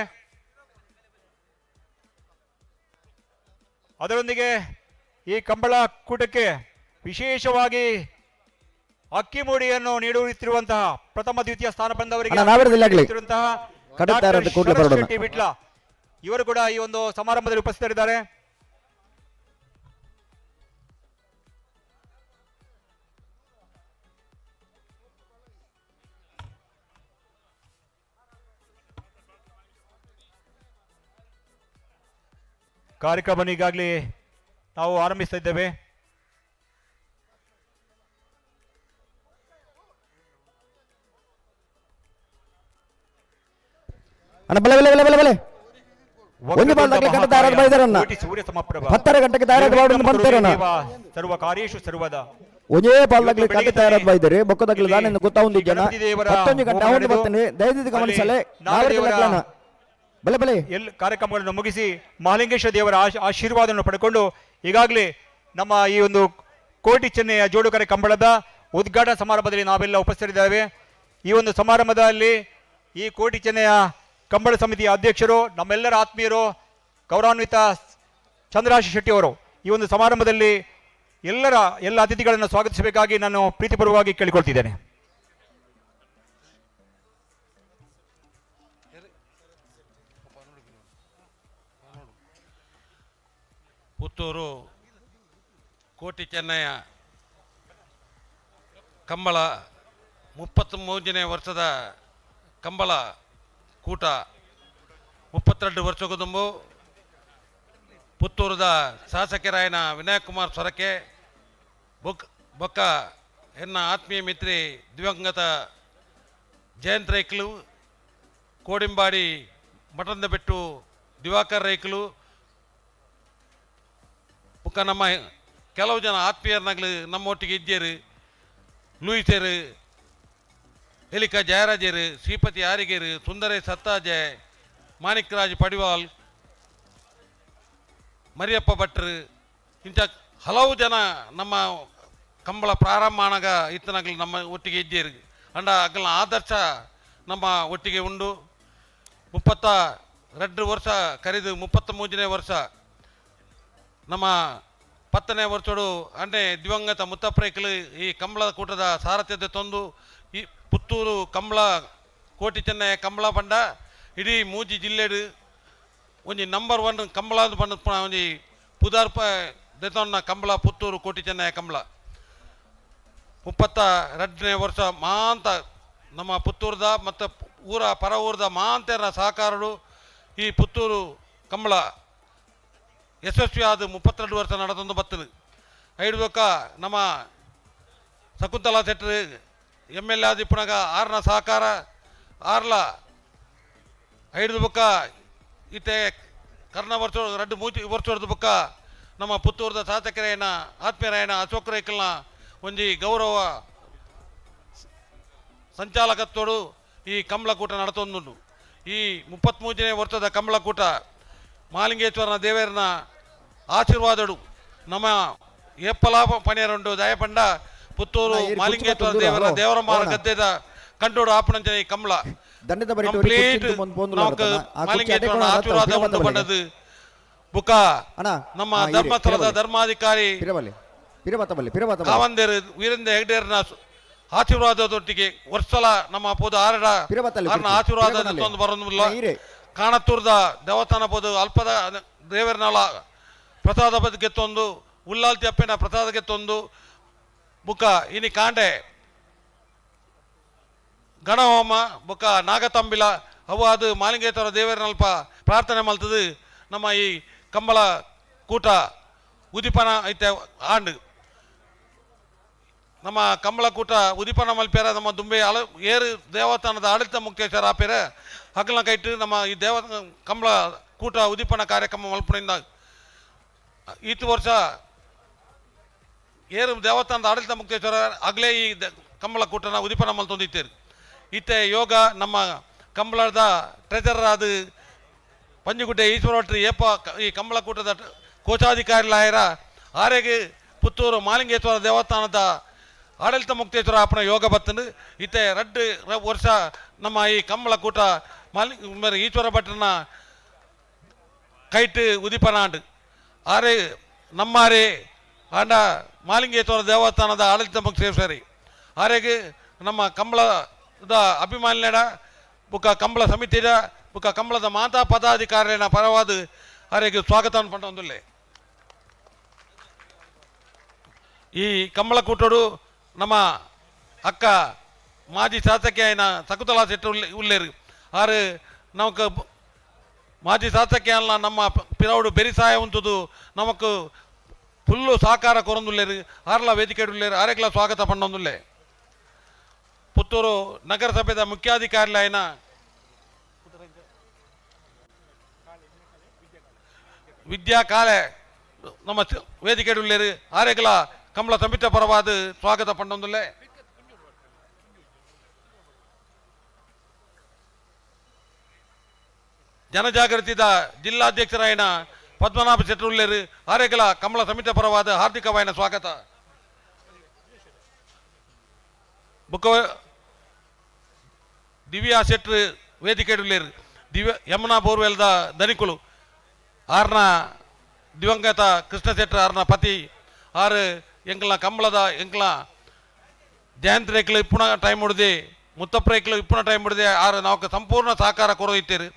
ಅದರೊಂದಿಗೆ ಈ ಕಂಬಳ ಕೂಟಕ್ಕೆ ವಿಶೇಷವಾಗಿ ಅಕ್ಕಿ ಮೂಡಿಯನ್ನು ನೀಡುತ್ತಿರುವಂತಹ, ಪ್ರಥಮ ದ್ವಿತೀಯ ಸ್ಥಾನ ಬಂದವರಿಗೆ ಅಣ್ಣ, ನಾವಿರೋದಿಲ್ಲ ಆಗ್ಲಿ. ನೀಡುತ್ತಿರುವಂತಹ ಕಡತ ಡಾಕ್ಟರ್ ಇರೋದು ಕೂಡ್ಲೆ ಶರತ್ ಬರೋಣ. ಶೆಟ್ಟಿ ವಿಟ್ಲ ಇವರು ಕೂಡ ಈ ಒಂದು ಸಮಾರಂಭದಲ್ಲಿ ಉಪಸ್ಥಿತರಿದ್ದಾರೆ. ಕಾರ್ಯಕ್ರಮ ಈಗಾಗಲೇ ನಾವು ಆರಂಭಿಸ್ತಾ ಇದ್ದೇವೆ. ಅಣ್ಣ, ಬಲೆ ಬಲೆ ಬಲೆ ಬಲೆ ಬಲೆ. ಒಂದು ಬಾಲ್ ತಗ್ಲಿ ಕಟ್ಟ ತಯಾರಾದ ಬೈದಾರನ್ನ. ಕೋಟಿ ಸೂರ್ಯ ಸಮಪ್ರಭ. 10:30 ಗಂಟೆಗೆ ತಯಾರಾದ ಬಾವುಟವನ್ನು ಬಂತೇರಣ್ಣ. ದೇವ ಸರ್ವ ಕಾರ್ಯೇಷು ಸರ್ವದ. ಒಂದೇ ಬಾಲ್ ತಗ್ಲಿ ಕಟ್ಟ ತಯಾರಾದ ಬೈದರೆ ಬೊಕ್ಕದಗ್ಲಿ ದಾನಿಂದ ಗೊತ್ತಾവുಂದು ಜನ. ಗಣಪತಿ ದೇವರ 11 ಗಂಟೆ ಹೋಮ ಅವನು ನಡೆದು ಬರ್ತಾನೆ. ದಯವಿಟ್ಟು ಗಮನಿಸಲೆ. ಅಲ್ಲಿ ನಾಗದೇವರ ನಾಗದೇವರ ಬಲೆ ಬಲೆ. ಎಲ್ ಕಾರ್ಯಕ್ರಮಗಳನ್ನು ಮುಗಿಸಿ ಮಹಾಲಿಂಗೇಶ್ವರ ದೇವರ ಆಶೀರ್ವಾದವನ್ನು ಪಡ್ಕೊಂಡು ಈಗಾಗಲೇ ನಮ್ಮ ಈ ಒಂದು ಕೋಟಿ ಚೆನ್ನೆಯ ಜೋಡುಕರೆ ಕಂಬಳದ ಉದ್ಘಾಟನಾ ಸಮಾರಂಭದಲ್ಲಿ ನಾವೆಲ್ಲ ಉಪಸ್ಥಿತರಿದ್ದೇವೆ. ಈ ಒಂದು ಸಮಾರಂಭದಲ್ಲಿ ಈ ಕೋಟಿ ಚೆನ್ನೆಯ ಕಂಬಳ ಸಮಿತಿಯ ಅಧ್ಯಕ್ಷರು, ನಮ್ಮೆಲ್ಲರ ಆತ್ಮೀಯರು, ಗೌರವಾನ್ವಿತ ಚಂದ್ರಹಾಸ ಶೆಟ್ಟಿ ಅವರು ಈ ಒಂದು ಸಮಾರಂಭದಲ್ಲಿ ಎಲ್ಲ ಅತಿಥಿಗಳನ್ನು ಸ್ವಾಗತಿಸಬೇಕಾಗಿ ನಾನು ಪ್ರೀತಿಪೂರ್ವಕವಾಗಿ ಕೇಳಿಕೊಳ್ತಿದ್ದೇನೆ. ಪುತ್ತೂರು ಕೋಟಿ ಚೆನ್ನಯ್ಯ ಕಂಬಳ 33ನೇ ವರ್ಷದ ಕಂಬಳ ಕೂಟ. 32 ವರ್ಷಕ್ಕೂ ತುಂಬು ಪುತ್ತೂರದ ಶಾಸಕರಾಯನ ವಿನಯಕುಮಾರ್ ಸೊರಕೆ ಬೊಕ್ಕ ಎನ್ನ ಆತ್ಮೀಯ ಮಿತ್ರಿ ದಿವಂಗತ ಜಯಂತ್ ರೈಕ್ಲು, ಕೋಡಿಂಬಾಡಿ ಮಠದ ಬೆಟ್ಟು ದಿವಾಕರ್ ರೈಕ್ಲು, ಬೊಕ್ಕ ನಮ್ಮ ಕೆಲವು ಜನ ಆತ್ಮೀಯರ್ನಾಗ್ಲು ನಮ್ಮೊಟ್ಟಿಗೆ ಇದ್ದೇರು. ಲೂಯಿಸೇರು, ಎಲಿಕ ಜಯರಾಜರು, ಶ್ರೀಪತಿ ಆರಿಗೇರು, ಸುಂದರೇ ಸತ್ತಾಜೆ, ಮಾಣಿಕ್ರಾಜ್ ಪಡಿವಾಲ್, ಮರಿಯಪ್ಪ ಭಟ್ರು, ಇಂಥ ಹಲವು ಜನ ನಮ್ಮ ಕಂಬಳ ಪ್ರಾರಂಭ ಆನಾಗ ಇತ್ತನಾಗಲಿ ನಮ್ಮ ಒಟ್ಟಿಗೆ ಇದ್ದೀರು. ಅಂಡ ಅಗಲ್ನ ಆದರ್ಶ ನಮ್ಮ ಒಟ್ಟಿಗೆ ಉಂಡು. 32 ವರ್ಷ ಕರೆದು 33ನೇ ವರ್ಷ ನಮ್ಮ ಪತ್ತನೇ ವರ್ಷಡು ಅಂಡೆ ದಿವಂಗತ ಮುತ್ತಪ್ರೈಕಲು ಈ ಕಂಬಳ ಕೂಟದ ಸಾರಥ್ಯದ ತಂದು ಈ ಪುತ್ತೂರು ಕಂಬಳ ಕೋಟಿ ಚೆನ್ನಯ ಕಂಬಳ ಪಂಡ ಇಡೀ ಮೂಜಿ ಜಿಲ್ಲೆಡು ಒಂಜಿ ನಂಬರ್ 1 ಕಂಬಳ ಪಂಡ ಒಂಜಿ ಪುದಾರ್ಪ ದೆತೊನ್ನ ಕಂಬಳ ಪುತ್ತೂರು ಕೋಟಿ ಚೆನ್ನಯ ಕಂಬಳ. 32ನೇ ವರ್ಷ ಮಾಂತ ನಮ್ಮ ಪುತ್ತೂರ್ದ ಮತ್ತು ಊರ ಪರ ಊರದ ಮಾಂತೆರ ಸಹಕಾರರು ಈ ಪುತ್ತೂರು ಕಂಬಳ ಯಶಸ್ವಿಯಾದ 32 ವರ್ಷ ನಡೆದೊಂದು ಬರ್ತದೆ. ಐಡ್ಬೇಕ ನಮ್ಮ ಶಕುಂತಲಾ ಶೆಟ್ಟರು MLA ಆದಿಪ್ಪನಾಗ ಆರ್ನ ಸಹಕಾರ ಆರ್ಲ ಐದು ಬೊಕ್ಕ ಇತ್ತೆ ಕರ್ನ ವರ್ಷ ರಡ್ಡು ಮೂಜಿ ವರ್ಷದ ಬೊಕ್ಕ ನಮ್ಮ ಪುತ್ತೂರದ ಶಾಸಕರೇನ ಆತ್ಮೀಯರಾಯನ ಅಶೋಕ್ ರೈಕಲ್ನ ಒಂಜಿ ಗೌರವ ಸಂಚಾಲಕತ್ವಡು ಈ ಕಂಬಳಕೂಟ ನಡತೊಂದುಂಡು. ಈ 33ನೇ ವರ್ಷದ ಕಂಬಳಕೂಟ ಮಾಲಿಂಗೇಶ್ವರನ ದೇವರನ ಆಶೀರ್ವಾದಡು ನಮ್ಮ ಏಪ್ಪಲಾಭ ಪಣಿಯರುಂಡು ದಯಪಂಡ ಪುತ್ತೂರು ಮಾಲಿಂಗೇಶ್ವರ ದೇವರ ದೇವರಮಾರ ಗದ್ದೆದ ಕಂಡೋಡು ಆಪಣಂಚನೆ ಈ ಕಂಬಳ ದಂಡದ ಬರಿಟು ಕಂಪ್ಲೀಟ್ നമുക്ക് ಮಾಲಿಂಗೇಶ್ವರನ ಆಶೀರ್ವಾದ ಉಂಟು ಪಂಡದು ಬುಕ್ಕ ನಮ್ಮ ಧರ್ಮಸ್ಥಳದ ಧರ್ಮಾಧಿಕಾರಿ ಕಾವಂದೇರು ವೀರೇಂದ್ರ ಹೆಗ್ಡೇರ್ನ ಆಶೀರ್ವಾದದೊಟ್ಟಿಗೆ ವರ್ಷಲ ನಮ್ಮ ಪೋದು ಆರಡ ಆರ್ನ ಆಶೀರ್ವಾದ ತಂದು ಬರೋದಿಲ್ಲ. ಕಾಣತ್ತೂರದ ದೇವಸ್ಥಾನ ಪೋದು ಅಲ್ಪದ ದೇವರನಾಳ ಪ್ರಸಾದ ಬಗ್ಗೆ ತಂದು ಉಲ್ಲಾಲ್ತಿ ಅಪ್ಪನ ಪ್ರಸಾದಕ್ಕೆ ತಂದು ಬುಕ್ಕ ಇನಿ ಕಾಂಡೆ ಗಣಹೋಮ ಬುಕ್ಕ ನಾಗತಂಬಿಲ ಅವು ಅದು ಮಾಲಿಂಗೇಶ್ವರ ದೇವರನಲ್ಪ ಪ್ರಾರ್ಥನೆ ಮಲ್ತದು ನಮ್ಮ ಈ ಕಂಬಳ ಕೂಟ ಉದಿಪನ ಐತೆ ಆಂಡು. ನಮ್ಮ ಕಂಬಳ ಕೂಟ ಉದಿಪನ ಮಲ್ಪೇರ ನಮ್ಮ ದುಂಬೆ ಅಳ ಏರು ದೇವಸ್ಥಾನದ ಆಡಳಿತ ಮುಕ್ತೇಶ್ವರ ಆಪೇರ ಹಗಲ ಕೈಟ್ಟು ನಮ್ಮ ಈ ದೇವ ಕಂಬಳ ಕೂಟ ಉದಿಪನ ಕಾರ್ಯಕ್ರಮ ಮಲ್ಪನಿಂದ ಈತ ವರ್ಷ ಏರು ದೇವಸ್ಥಾನದ ಆಡಳಿತ ಮುಕ್ತೇಶ್ವರ ಆಗಲೇ ಈ ಕಂಬಳ ಕೂಟನ ಉದಿಪನ ಮಲ್ತೊಂದಿತ್ತೇರು. ಇತ್ತೆ ಯೋಗ ನಮ್ಮ ಕಂಬಳದ ಟ್ರೆಜರರ್ ಅದು ಪಂಜುಗುಡ್ಡೆ ಈಶ್ವರ ಭಟ್ರು ಏಪ ಈ ಕಂಬಳ ಕೂಟದ ಕೋಶಾಧಿಕಾರಿಲಾಯರ ಆರೆಗೆ ಪುತ್ತೂರು ಮಾಲಿಂಗೇಶ್ವರ ದೇವಸ್ಥಾನದ ಆಡಳಿತ ಮುಕ್ತೇಶ್ವರ ಅಪ್ಪನ ಯೋಗ ಬತ್ತನು. ಇತ್ತೆ ರಡ್ಡು ವರ್ಷ ನಮ್ಮ ಈ ಕಂಬಳ ಕೂಟ ಮಾಲಿ ಈಶ್ವರ ಭಟ್ರನ ಕೈಟ್ ಉದಿಪನ ಆಂಡು. ಆರೆ ನಮ್ಮಾರೆ ಆಂಡ ಮಾಲಿಂಗೇಶ್ವರ ದೇವಸ್ಥಾನದ ಆಡಳಿತ ಮುಕ್ತೇಶ್ವರಿ ಆರೆಗೆ ನಮ್ಮ ಕಂಬಳದ ಅಭಿಮಾನಿಯಡ ಬುಕ್ಕ ಕಂಬಳ ಸಮಿತಿಯ ಬುಕ್ಕ ಕಂಬಳದ ಮಾತಾ ಪದಾಧಿಕಾರಿನ ಪರವಾದ ಆರೆಗೆ ಸ್ವಾಗತ ಪಂಡೊಂದುಲ್ಲೆ. ಈ ಕಂಬಳ ಕೂಟಡು ನಮ್ಮ ಅಕ್ಕ ಮಾಜಿ ಶಾಸಕಿ అయిన ಶಕುಂತಲಾ ಶೆಟ್ಟಿ ಉಲ್ಲೇರು ಆರು ನಮಕ್ ಮಾಜಿ ಶಾಸಕಿ ಅಲ್ಲ ನಮ್ಮ ಪಿರವುಡು ಬೆರಿಸಾಯ ಉಂಟುದು ನಮಕ್ ಫುಲ್ಲು ಸಹಕಾರ ಕೊರೊಂದುಲ್ಲೇರು ಆರ್ಲ ವೇದಿಕೆ ಉಲ್ಲೇರು ಆರೆಗ್ಲ ಸ್ವಾಗತ ಪಂಡೊಂದುಲ್ಲೆ. ಪುತ್ತೂರು ನಗರಸಭೆದ ಮುಖ್ಯಾಧಿಕಾರಿ అయిన ವಿದ್ಯಾ ಕಾಲೆ ನಮ್ಮ ವೇದಿಕೆ ಉಲ್ಲೇರು ಆರೆಗ್ಲ ಕಂಬಳ ಸಮಿತಿ ಪರವಾದ ಸ್ವಾಗತ ಪಂಡೊಂದುಲ್ಲೆ. ಜನಜಾಗೃತಿದ ಜಿಲ್ಲಾಧ್ಯಕ್ಷರಾಯನ ಪದ್ಮನಾಭ ಶೆಟ್ಟರು ಉಲ್ಲೇರು ಆರೆಗ್ಲ ಕಂಬಳ ಸಮಿತಿ ಪರವಾದ ಹಾರ್ದಿಕವಾಯಿನ ಸ್ವಾಗತ. ಬುಕ್ಕ ದಿವ್ಯಾ ಶೆಟ್ರು ವೇದಿಕೆ ಉಲ್ಲೇರು ದಿವ್ಯ ಯಮುನಾ ಬೋರ್ವೆಲ್ದ ಧನಿಕುಲು ಆರ್ನ ದಿವಂಗತ ಕೃಷ್ಣ ಶೆಟ್ರು ಆರ್ನ ಪತಿ ಆರು ಎಂಕ್ಲ ಕಂಬಳದ ಎಂಕ್ಲ ಜಯಂತ್ ರೇಕ್ಲು ಇಪ್ಪುನ ಟೈಮ್ ಹೊಡೆದು ಮುತ್ತಪ್ಪ ಇಪ್ಪುನ ಟೈಮ್ ಹೊಡೆದು ಆರು ನಾವು ಸಂಪೂರ್ಣ ಸಹಕಾರ ಕೊರೋ ಇತ್ತೀರು.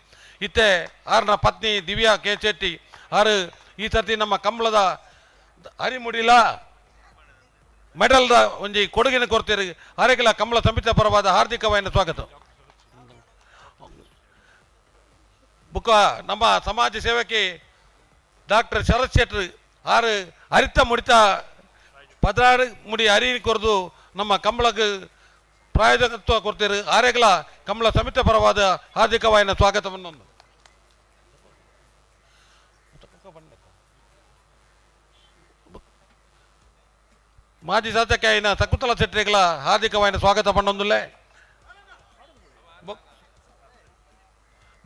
ಇತ್ತೆ ಆರ್ನ ಪತ್ನಿ ದಿವ್ಯಾ ಕೆ ಶೆಟ್ಟಿ ಆರು ಈ ಸರ್ತಿ ನಮ್ಮ ಕಂಬಳದ ಅರಿಮುಡಿಲ ಮೆಡಲ್ದ ಒಂಜಿ ಕೊಡುಗೆನ ಕೊಡ್ತೀರಿ. ಆರೆಗ್ಲ ಕಂಬಳ ಸಮಿತಿ ಪರವಾದ ಹಾರ್ದಿಕವಾಯಿನ ಸ್ವಾಗತ. ಬುಕ್ಕ ನಮ್ಮ ಸಮಾಜ ಸೇವಕಿ ಡಾಕ್ಟರ್ ಶರತ್ ಶೆಟ್ರು ಆರು ಅರಿತ ಮುಡಿತ 16 ಮುಡಿ ಅರಿ ಕೊರದು ನಮ್ಮ ಕಂಬಳಕ್ಕೆ ಪ್ರಾಯೋಜಕತ್ವ ಕೊಡ್ತೀರಿ. ಆರೆಗ್ಲ ಕಂಬಳ ಸಮಿತಿ ಪರವಾದ ಹಾರ್ದಿಕವಾಯಿನ ಸ್ವಾಗತವನ್ನು. ಮಾಜಿ ಶಾಸಕ అయిన ಶಕುಂತಲಾ ಶೆಟ್ಟಿಗಳ ಹಾರ್ದಿಕವಾಯಿನ ಸ್ವಾಗತ ಪಂಡೊಂದುಲ್ಲೆ.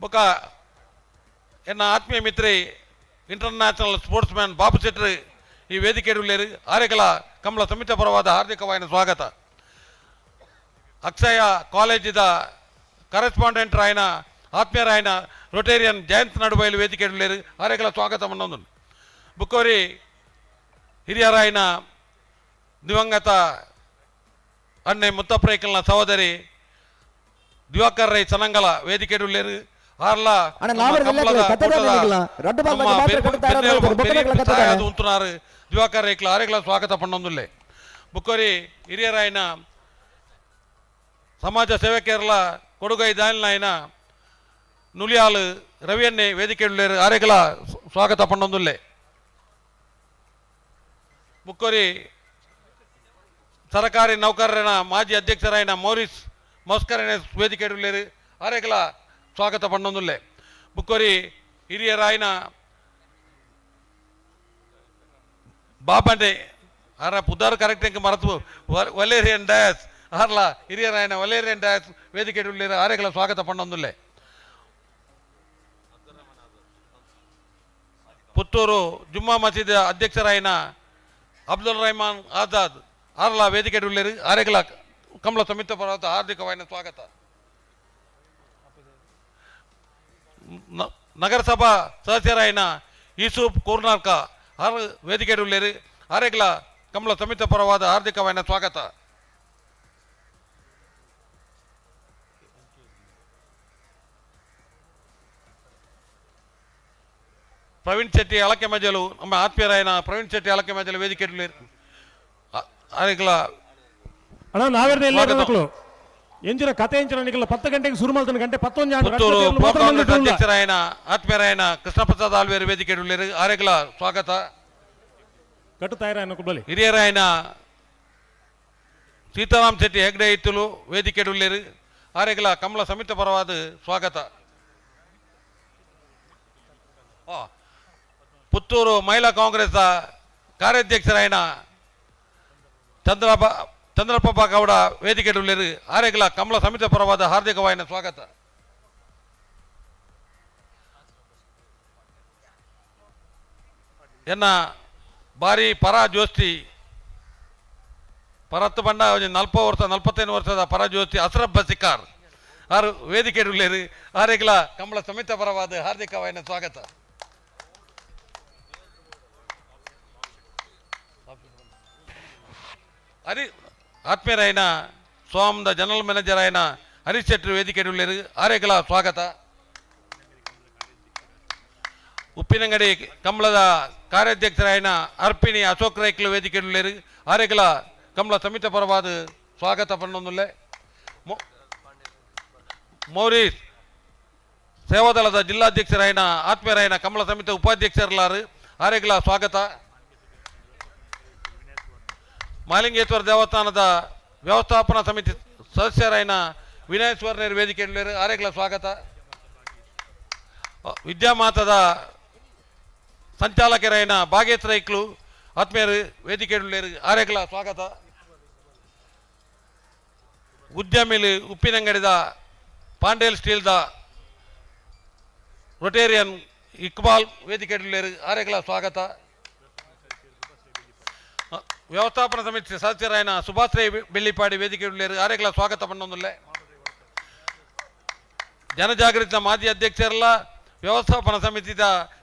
ಬೊಕ್ಕ ಎನ್ನ ಆತ್ಮೀಯ ಮಿತ್ರಿ international sports man Babu Shetty ಈ ವೇದಿಕೆ ಉಲ್ಲೇರು ಆರೆಗಳ ಕಂಬಳ ಸಮಿತಿ ಪರವಾದ ಹಾರ್ದಿಕವಾಯಿನ ಸ್ವಾಗತ. ಅಕ್ಷಯ ಕಾಲೇಜಿದ ಕರೆಸ್ಪಾಂಡೆಂಟ್ ರಾಯನ ಆತ್ಮೀಯರಾಯನ ರೊಟೇರಿಯನ್ ಜಯಂತ್ ನಡುಬೈಲು ವೇದಿಕೆ ಉಲ್ಲೇರು ಆರೆಗಳ ಸ್ವಾಗತ ಪಂಡೊಂದು. ಬುಕ್ಕೋರಿ ಹಿರಿಯರಾಯಿನ ದಿವಂಗತ ಅಣ್ಣೆ ಮುತ್ತಪ್ರೈಕಲ್ನ ಸಹೋದರಿ ದಿವಾಕರ್ ರೈ ಸನಂಗಲ ವೇದಿಕೆ ಉಳ್ಳೇರು. ಆರ್ಲ ಅಣ್ಣ, ನಮ್ಮ ನಾವರ ಕಂಬಳದ ಎಲ್ಲಕ್ಲೆ ಕತ್ತದ ಕೂಟದ ನಿಲ್ಲಲ್ಲ. ರಡ್ಡು ಬಾಲ್ ನಮ್ಮ ಬಗ್ಗೆ ಮಾತ್ರ ಕಟ್ಟುತ್ತಾ ಇರೋದು ಬೊಕ್ಕದ ಪೆರಿಯ ಕತ್ತದ. ಸಾಯದು ಉಂತುನಾರು ದಿವಾಕರ್ ರೈಕ್ಲ ಆರೆಗ್ಲ ಸ್ವಾಗತ ಪಣ್ಣೊಂದುಲ್ಲೆ. ಬುಕ್ಕೋರಿ ಹಿರಿಯರಾಯಿನ ಸಮಾಜ ಸೇವಕಿಯರ್ಲ ಕೊಡುಗೈ ದಾನಿನಾಯಿನ ನುಲಿಯಾಲು ರವಿಯನ್ನೇ ವೇದಿಕೆ ಉಳ್ಳೇರು. ಆರೆಗ್ಲ ಸ್ವಾಗತ ಪಣ್ಣೊಂದುಲ್ಲೆ. ಬುಕ್ಕೋರಿ ಸರಕಾರಿ ನೌಕರರ ಮಾಜಿ ಅಧ್ಯಕ್ಷರಾಯಿನ ಮೌರಿಸ್ ಮಸ್ಕರನೆ ವೇದಿಕೆ ಉಳ್ಳೇರು. ಆರೆಗ್ಲ ಸ್ವಾಗತ ಪಣ್ಣೊಂದುಲ್ಲೆ. ಬುಕ್ಕೋರಿ ಹಿರಿಯರಾಯಿನ ಬಾಬಂಡೆ ಆರ ಪುದಾರ್ ಕರೆಕ್ಟ್ ಎಂಕ್ ಮರತು ವಲೇರಿಯನ್ ಡಯಾಸ್ ಆರ್ಲ ಹಿರಿಯರಾಯನ ವಲೇರಿಯನ್ ಡಯಾಸ್ ವೇದಿಕೆ ಉಳ್ಳೇರು. ಆರೆಗ್ಲ ಸ್ವಾಗತ ಪಣ್ಣೊಂದುಲ್ಲೆ. ಪುತ್ತೂರು ಜುಮ್ಮಾ ಮಸೀದ್ ಅಧ್ಯಕ್ಷರಾಯಿನ ಅಬ್ದುಲ್ ರಹಮಾನ್ ಆಜಾದ್ ಆರ್ಲ ವೇದಿಕೆ ಉಳ್ಳೇರು. ಆರೆಗ್ಲ ಕಮಲ ಸಮಿತ ಪರ್ವತ ಹಾರ್ದಿಕವಾಯಿನ ಸ್ವಾಗತ. ನಗರಸಭಾ ಸದಸ್ಯರಾಯಿನ ಯೂಸುಫ್ ಕೂರ್ನಾರ್ಕ ಆರ್ ವೇದಿಕೆ ಉಳ್ಳೇರು. ಆರೆಗ್ಲ ಕಮಲ ಸಮಿತ ಪರವಾದ ಹಾರ್ದಿಕವಾಯಿನ ಸ್ವಾಗತ. ಪ್ರವೀಣ್ ಶೆಟ್ಟಿ ಅಳಕೆ ಮಜಲು ನಮ್ಮ ಆತ್ಮೀಯರಾಯನ ಪ್ರವೀಣ್ ಶೆಟ್ಟಿ ಅಳಕೆ ಮಜಲು ವೇದಿಕೆ ಉಳ್ಳೇರು. ಆರೆಗ್ಲ ಅಣ್ಣ ನಾವೆರ್ದ ಎಲ್ಲ ಸ್ವಾಗತ. ಮಕ್ಕಳು ಎಂಚಿನ ಕತೆ ಎಂಚಿನ ನಿಕಲ್ಲ 10 ಗಂಟೆಗೆ ಶುರು ಮಾಡ್ತಾನೆ ಗಂಟೆ 11 ಆಂಡ್. ಪುತ್ತೂರು ರಡ್ಡು ಬ್ಲಾಕ್ ಮಾತ್ರ ಕಾಂಗ್ರೆಸ್ ಮಂದಿ ಉಲ್ಲ. ಅಧ್ಯಕ್ಷರಾಯನ ಆತ್ಮೀಯರಾಯನ ಕೃಷ್ಣ ಪ್ರಸಾದ್ ಆಲ್ವೇರು ವೇದಿಕೆ ಉಳ್ಳೇರು. ಆರೆಗ್ಲ ಸ್ವಾಗತ. ಕಟ್ಟು ತಯಾರಾಯನ ಕುಬ್ಬಲಿ. ಹಿರಿಯರಾಯನ ಸೀತಾರಾಮ್ ಶೆಟ್ಟಿ ಹೆಗ್ಡೆ ಇತ್ತಲು ವೇದಿಕೆ ಉಳ್ಳೇರು. ಆರೆಗ್ಲ ಕಮಲ ಸಮಿತ ಪರವಾದ ಸ್ವಾಗತ. ಪುತ್ತೂರು ಮಹಿಳಾ ಕಾಂಗ್ರೆಸ್ ಕಾರ್ಯಾಧ್ಯಕ್ಷರಾಯನ ಚಂದ್ರಪ್ಪ ಗೌಡ ವೇದಿಕೆ ಉಳ್ಳೇರು. ಆರೆಗ್ಲ ಕಮಲ ಸಮಿತ ಪರವಾದ ಹಾರ್ದಿಕವಾಯಿನ ಸ್ವಾಗತ. ಎನ್ನ ಬಾರಿ ಪರ ಜೋಸ್ತಿ ಪರತ್ತು ಬಂಡ ಒಂಜಿ ನಲ್ಪ ವರ್ಷ 45 ವರ್ಷದ ಪರ ಜೋಸ್ತಿ ಅಸ್ರಫ್ ಬಸಿಕಾರ್ ಆರು ವೇದಿಕೆ ಉಳ್ಳೇರು. ಆರೆಗ್ಲ ಕಮಲ ಸಮಿತ ಪರವಾದ ಹಾರ್ದಿಕವಾಯಿನ ಸ್ವಾಗತ. ಹರಿ ಆತ್ಮೀಯರಾಯನ ಸ್ವಾಮದ ಜನರಲ್ ಮ್ಯಾನೇಜರ್ ಆಯಿನ ಹರೀಶ್ ಶೆಟ್ಟಿ ವೇದಿಕೆ ಉಳ್ಳೇರು. ಆರೆಗ್ಲ ಸ್ವಾಗತ. ಉಪ್ಪಿನಂಗಡಿ ಕಮಲದ ಕಾರ್ಯಾಧ್ಯಕ್ಷರಾಯನ ಅರ್ಪಿಣಿ ಅಶೋಕ್ ರೈಕ್ಲು ವೇದಿಕೆ ಉಳ್ಳೇರು. ಆರೆಗ್ಲ ಕಮಲ ಸಮಿತ ಪರವಾದ ಸ್ವಾಗತ ಪಣ್ಣೊಂದುಲ್ಲೆ. ಮೌರೀಸ್ ಸೇವಾದಳದ ಜಿಲ್ಲಾಧ್ಯಕ್ಷರಾಯನ ಆತ್ಮೀಯರಾಯನ ಕಮಲ ಸಮಿತಿ ಉಪಾಧ್ಯಕ್ಷರಲಾರು. ಆರೆಗ್ಲ ಸ್ವಾಗತ. ಮಾಲಿಂಗೇಶ್ವರ ದೇವಸ್ಥಾನದ ವ್ಯವಸ್ಥಾಪನಾ ಸಮಿತಿ ಸದಸ್ಯರಾಯನ ವಿನಯ್ ಸುವರ್ಣೇರ್ ವೇದಿಕೆ ಉಳ್ಳೇರು. ಆರೆಗ್ಲ ಸ್ವಾಗತ. ವಿದ್ಯಾಮಾತದ ಸಂಚಾಲಕರಾಯನ ಭಾಗೇಶ್ ರೈಕ್ಲು ಆತ್ಮೀಯರು ವೇದಿಕೆ ಉಳ್ಳೇರು. ಆರೆಗ್ಲ ಸ್ವಾಗತ. ಉದ್ಯಮಿಲು ಉಪ್ಪಿನಂಗಡಿದ ಪಾಂಡೇಲ್ ಸ್ಟೀಲ್ದ ರೊಟೇರಿಯನ್ ಇಕ್ಬಾಲ್ ವೇದಿಕೆ ಉಳ್ಳೇರು. ಆರೆಗ್ಲ ಸ್ವಾಗತ. ವ್ಯವಸ್ಥಾಪನಾ ಸಮಿತಿ ಸದಸ್ಯರಾಯನ ಸುಭಾಷ್ ರೈ ಬೆಳ್ಳಿಪಾಡಿ ವೇದಿಕೆ ಉಳ್ಳೇರು. ಆರೆಗ್ಲ ಸ್ವಾಗತ ಪಣ್ಣೊಂದುಲ್ಲೆ. ಜನಜಾಗೃತಿಯ ಮಾಜಿ ಅಧ್ಯಕ್ಷರಲ್ಲ ವ್ಯವಸ್ಥಾಪನಾ ಸಮಿತಿದ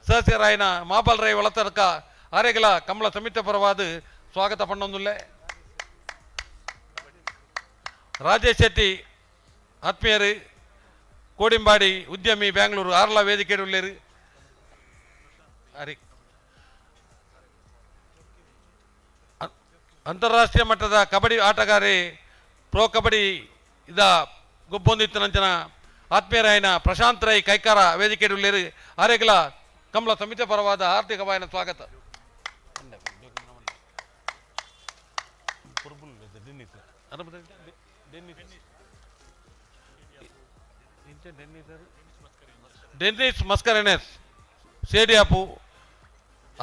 ಸದಸ್ಯರಾಯನ ಮಾಬಲ್ ರೈ ಒಳತರ್ಕ ಆರೆಗ್ಲ ಕಮಲ ಸಮಿತಿ ಪರವಾದ ಸ್ವಾಗತ ಪಣ್ಣೊಂದುಲ್ಲೆ. ರಾಜೇಶ್ ಶೆಟ್ಟಿ ಆತ್ಮೀಯರು ಕೋಡಿಂಬಾಡಿ ಉದ್ಯಮಿ ಬ್ಯಾಂಗ್ಳೂರು ಆರ್ಲ ವೇದಿಕೆ ಉಳ್ಳೇರು. ಹರಿ ಅಂತಾರಾಷ್ಟ್ರೀಯ ಮಟ್ಟದ ಕಬಡ್ಡಿ ಆಟಗಾರಿ ಪ್ರೋ ಕಬಡ್ಡಿ ಇದ ಗೊಬ್ಬೊಂದಿತ್ತನಂಚನ ಆತ್ಮೀಯರಾಯನ ಪ್ರಶಾಂತ್ ರೈ ಕೈಕಾರ ವೇದಿಕೆ ಉಳ್ಳೇರು. ಆರೆಗ್ಲ ಕಮಲ ಸಮಿತಿ ಪರವಾದ ಹಾರ್ದಿಕವಾಯಿನ ಸ್ವಾಗತ. ಡೆನ್ನಿಸ್ ಮಸ್ಕರೆನೆಸ್ ಸೇಡಿಯಾಪು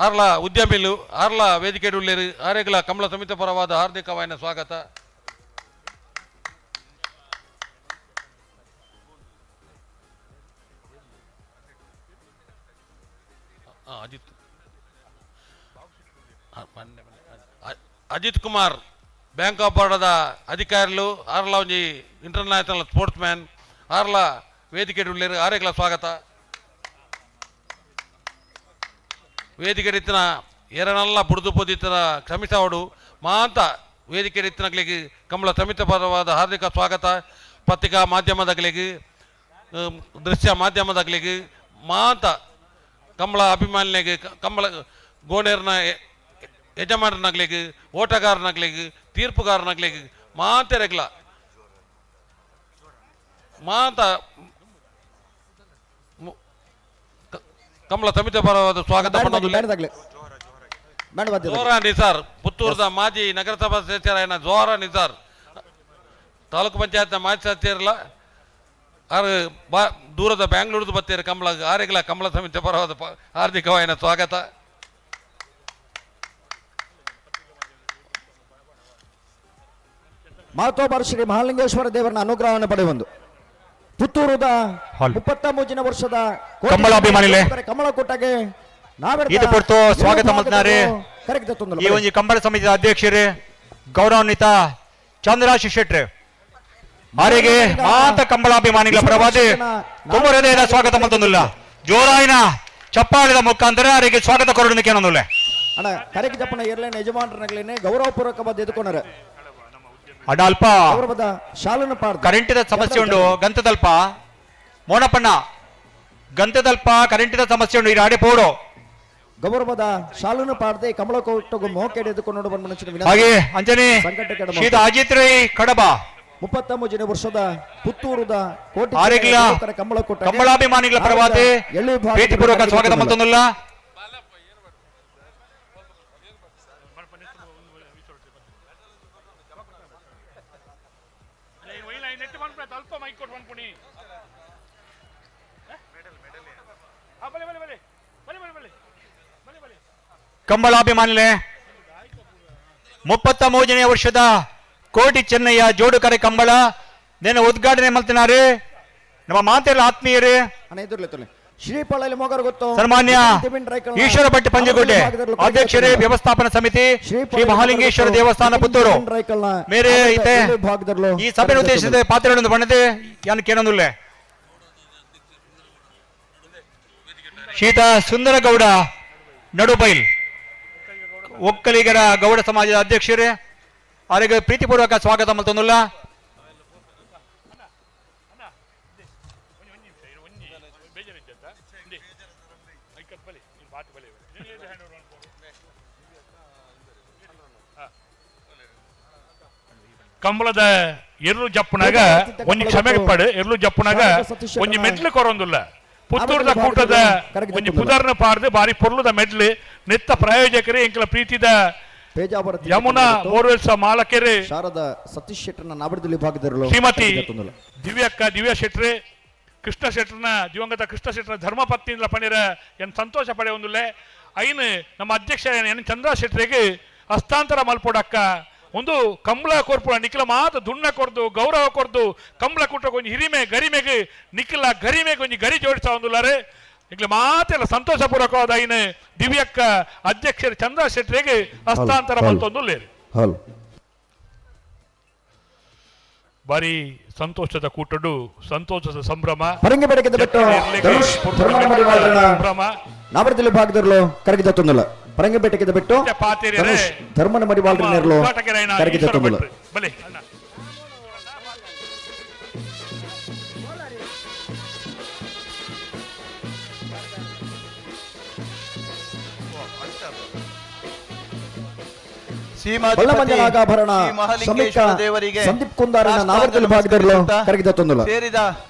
ಆರ್ಲ ಉದ್ಯಮಿಲು ಆರ್ಲ ವೇದಿಕೆ ಉಳ್ಳೇರು. ಆರೆಗ್ಲ ಕಮಲ ಸಮಿತಿ ಪರವಾದ ಹಾರ್ದಿಕವಾಯಿನ ಸ್ವಾಗತ. ಅಜಿತ್ ಅಜಿತ್ ಕುಮಾರ್ ಬ್ಯಾಂಕ್ ಆಫ್ ಬರೋಡಾದ ಅಧಿಕಾರಿಲು ಆರ್ಲ ಒಂಜಿ international sports man ಆರ್ಲ ವೇದಿಕೆ ಉಳ್ಳೇರು. ಆರೆಗ್ಲ ಸ್ವಾಗತ. ವೇದಿಕೆ ಇತ್ತಿನ ಏರನಲ್ಲ ಬುಡ್ದು ಪೊದಿತನ ಕ್ಷಮಿಸವಡು ಮಾಂತ ವೇದಿಕೆ ಇತ್ತಿನಗಳಿಗೆ ಕಂಬಳ ಸಮಿತ ಪರವಾದ ಹಾರ್ದಿಕ ಸ್ವಾಗತ. ಪತ್ರಿಕಾ ಮಾಧ್ಯಮದಗಳಿಗೆ, ದೃಶ್ಯ ಮಾಧ್ಯಮದಗಳಿಗೆ, ಮಾಂತ ಕಂಬಳ ಅಭಿಮಾನಿಗಳಿಗೆ, ಕಂಬಳ ಗೋಣೇರ್ನ ಯಜಮಾನನಾಗ್ಲಿಗೆ, ಓಟಗಾರನಾಗ್ಲಿಗೆ, ತೀರ್ಪುಗಾರನಾಗ್ಲಿಗೆ, ಮಾತೆರೆಗ್ಲ ಮಾಂತ ಕಂಬಳ ಸಮಿತಿ ಪರವಾದ ಸ್ವಾಗತ. ಜೋರಾ ನಿಸಾರ್, ಪುತ್ತೂರದ ಮಾಜಿ ನಗರಸಭಾ ಸದಸ್ಯರಾಯನ ಜೋರಾ ನಿಸಾರ್, ತಾಲೂಕು ಪಂಚಾಯತ್ನ ಮಾಜಿ ಸದಸ್ಯರಲ್ಲ ಆರು ಬಾ ದೂರದ ಬ್ಯಾಂಗ್ಳೂರ್ದು ಬತ್ತೀರ ಕಂಬಳ ಆರೆಗ್ಲ ಕಂಬಳ ಸಮಿತಿ ಪರವಾದ ಹಾರ್ದಿಕವಾಯಿನ ಸ್ವಾಗತ. ಮಾತೋಬಾರ್ ಶ್ರೀ ಮಹಾಲಿಂಗೇಶ್ವರ ದೇವರನ್ನ ಅನುಗ್ರಹವನ್ನು ಪಡೆಯುವಂದು ಪುತ್ತೂರುದ ಹಾಲ್. 33ನೇ ವರ್ಷದ ಕಂಬಳಾಭಿಮಾನಿಲೆ. ಕಮಲ ಕೂಟಗೆ ಇದು ಪೊರ್ತು ಸ್ವಾಗತ ಮಲ್ತನಾರೆ. ಈ ಒಂಜಿ ಕಂಬಳ ಸಮಿತಿಯ ಅಧ್ಯಕ್ಷರೇ ಗೌರವಾನ್ವಿತ ಚಂದ್ರಾಶಿ ಶೆಟ್ರೆ ಆರೆಗೆ ಮಾತ ಕಂಬಳಾಭಿಮಾನಿಗಳ ಪರವಾದ ತುಂಬ ಹೃದಯದ ಸ್ವಾಗತ ಮಲ್ತೊಂದುಲ್ಲ. ಜೋರಾಯಿನ ಚಪ್ಪಾಳಿದ ಮುಖಾಂತರ ಆರೆಗೆ ಸ್ವಾಗತ ಕೊರಡಕ್ಕೆ ಏನೊಂದುಲ್ಲ. ಅಣ್ಣ ಕರೆಕ್ ಜಪ್ಪನ ಏರ್ಲೈನ್ ಯಜಮಾನರನ್ನೇ ಗೌರವಪೂರ್ವಕವಾದ ಎದುಕೊಂಡರೆ ಅಡ ಅಲ್ಪ ಗೌರವದ ಶಾಲನ್ನು ಪಾಡ್ದು ಕರೆಂಟಿದ ಸಮಸ್ಯೆ ಉಂಟು ಗಂತದಲ್ಪ ಮೋನಪ್ಪಣ್ಣ ಗಂತದಲ್ಪ ಕರೆಂಟಿದ ಸಮಸ್ಯೆ ಉಂಟು ಈ ಆಡೆ ಪೋಡು. ಗೌರವದ ಶಾಲನ್ನು ಪಾಡದೆ ಕಮಲ ಕೋಟಗು ಮೋಕೆಡೆ ಎದುಕೊಂಡು ಬಂದ ಮನುಷ್ಯನ ವಿನಂತಿ. ಹಾಗೆ ಅಂಜನಿ ಸಂಕಟಕ್ಕೆ ಎಡಮ. ಶೀತ ಅಜಿತ್ ರೈ ಕಡಬ 33ನೇ ವರ್ಷದ ಪುತ್ತೂರುದ ಕೋಟಿ ಆರೆಗ್ಲ ಕಮಲ ಕೋಟ ಕಂಬಳಾಭಿಮಾನಿಗಳ ಪರವಾದ ಪ್ರೀತಿಪೂರ್ವಕ ಸ್ವಾಗತ ಮಲ್ತೊಂದುಲ್ಲ. ಕಂಬಳಾಭಿಮಾನಿಲೆ 33ನೇ ವರ್ಷದ ಕೋಟಿ ಚೆನ್ನಯ್ಯ ಜೋಡುಕರೆ ಕಂಬಳ ನಿನ್ನ ಉದ್ಘಾಟನೆ ಮಲ್ತಿನಾರೆ ನಮ್ಮ ಮಾತೆಲ್ಲ ಆತ್ಮೀಯರೇ ಶ್ರೀಪಾಳಲ್ಲಿ ಮೊಗರು ಗೊತ್ತು ಸನ್ಮಾನ್ಯ ಈಶ್ವರ ಭಟ್ ಪಂಜಗೋಟೆ ಅಧ್ಯಕ್ಷರೇ, ವ್ಯವಸ್ಥಾಪನಾ ಸಮಿತಿ, ಶ್ರೀ ಮಹಾಲಿಂಗೇಶ್ವರ ದೇವಸ್ಥಾನ ಪುತ್ತೂರು ಮೇರೆ ಐತೆ ಈ ಸಭೆ ಉದ್ದೇಶಿಸಿದ ಪಾತ್ರಗಳನ್ನು ಬಣ್ಣದೆ ಯಾನು ಕೇಳೊಂದುಲ್ಲೆ. ಶೀತ ಸುಂದರಗೌಡ ನಡುಬೈಲ್ ಒಕ್ಕಲಿಗರ ಗೌಡ ಸಮಾಜದ ಅಧ್ಯಕ್ಷರೇ ಅವರಿಗೆ ಪ್ರೀತಿಪೂರ್ವಕ ಸ್ವಾಗತ ಮಲ್ತೊಂದುಲ್ಲ. ಕಂಬಳದ ಎರ್ಲು ಜಪ್ಪುನಾಗ ಒಂಜಿ ಕ್ಷಮೆ ಪಡು ಎರ್ಲು ಜಪ್ಪುನಾಗ ಒಂಜಿ ಮೆಟ್ಲು ಕೊರೊಂದುಲ್ಲ. ಪುತ್ತೂರ್ದ ಕೂಟದ ಒಂಜಿ ಪುದರ್ನ ಪಾಡ್ದು ಬಾರಿ ಪೊರ್ಲುದ ಮೆಡ್ಲು ನೆತ್ತ ಪ್ರಾಯೋಜಕರೇ ಎಂಕಲ ಪ್ರೀತಿದ ಯಮುನಾ ಬೋರ್ವೆಲ್ಸ್ ಮಾಲಕರು ಶಾರದಾ ಸತೀಶ್ ಶೆಟ್ಟರ್ನ ನಾಬರ್ದಲ್ಲಿ ಭಾಗದವರು ಶ್ರೀಮತಿ ದಿವ್ಯಕ್ಕ ದಿವ್ಯ ಶೆಟ್ರೆ ಕೃಷ್ಣ ಶೆಟ್ಟರ್ನ ದಿವಂಗತ ಕೃಷ್ಣ ಶೆಟ್ಟರ್ನ ಧರ್ಮಪತ್ನಿಯಿಂದ ಪಣಿರ ಎನ್ ಸಂತೋಷ ಪಡೆಯೊಂದುಲ್ಲೆ. ಐನು ನಮ್ಮ ಅಧ್ಯಕ್ಷ ಎನ್ ಚಂದ್ರ ಶೆಟ್ರಿಗೆ ಹಸ್ತಾಂತರ ಮಲ್ಪೊಡಕ್ಕ ಒಂದು ಕಂಬಳ ಕೊರ್ಪುಳ ನಿಖಿಲ ಮಾತ ದುಣ್ಣ ಕೊರ್ದು ಗೌರವ ಕೊರ್ದು ಕಂಬಳ ಕುಟ್ಟ ಕೊಂಚ ಹಿರಿಮೆ ಗರಿಮೆಗೆ ನಿಖಿಲ ಗರಿಮೆಗೆ ಕೊಂಚ ಗರಿ ಜೋಡಿಸ ಒಂದುಲ್ಲಾರೆ ನಿಖಿಲ ಮಾತೆಲ್ಲ ಸಂತೋಷ ಪೂರ್ವಕವಾದ ಐನು ದಿವ್ಯಕ್ಕ ಅಧ್ಯಕ್ಷರು ಚಂದ್ರ ಶೆಟ್ರಿಗೆ ಹಸ್ತಾಂತರ ಮಲ್ತೊಂದುಲ್ಲೇರು. ಹಲ್ ಬಾರಿ ಸಂತೋಷದ ಕೂಟಡು ಸಂತೋಷದ ಸಂಭ್ರಮ ಪರಂಗಿ ಬೆಡಕಿದ ಬೆಟ್ಟು ಧನುಷ್ ಧರ್ಮನ ಮಡಿವಾಳರನ್ನ ಸಂಭ್ರಮ ನಾಬರ್ದಲ್ಲಿ ಭಾಗದವರು ಕರಗಿದ ತೊಂದಲ್ಲ. ಪರಂಗಿ ಬೆಟ್ಟಕಿದ ಬೆಟ್ಟು ಧನುಷ್ ಧರ್ಮನ ಮಡಿವಾಳರನ್ನೆರಲು ಕರಗಿದ ತೊಂದಲ್ಲ. ಬಲೆ ಅಣ್ಣ. ಬಳ್ಳಮಂಜನಾಗಾಭರಣ ಶ್ರೀ ಮಹಾಲಿಂಗೇಶ್ವರ ಸಮೀಕ ದೇವರಿಗೆ ಸಂದೀಪ್ ಕುಂದಾರನ ಸಾಷ್ಟಾಂಗ ನಾವರ್ದಲ್ಲಿ ಭಾಗದವರು ನಮಸ್ಕರಿಸುತ್ತಾ ಕರಗಿದ ತೊಂದಲ್ಲ. ಸೇರಿದ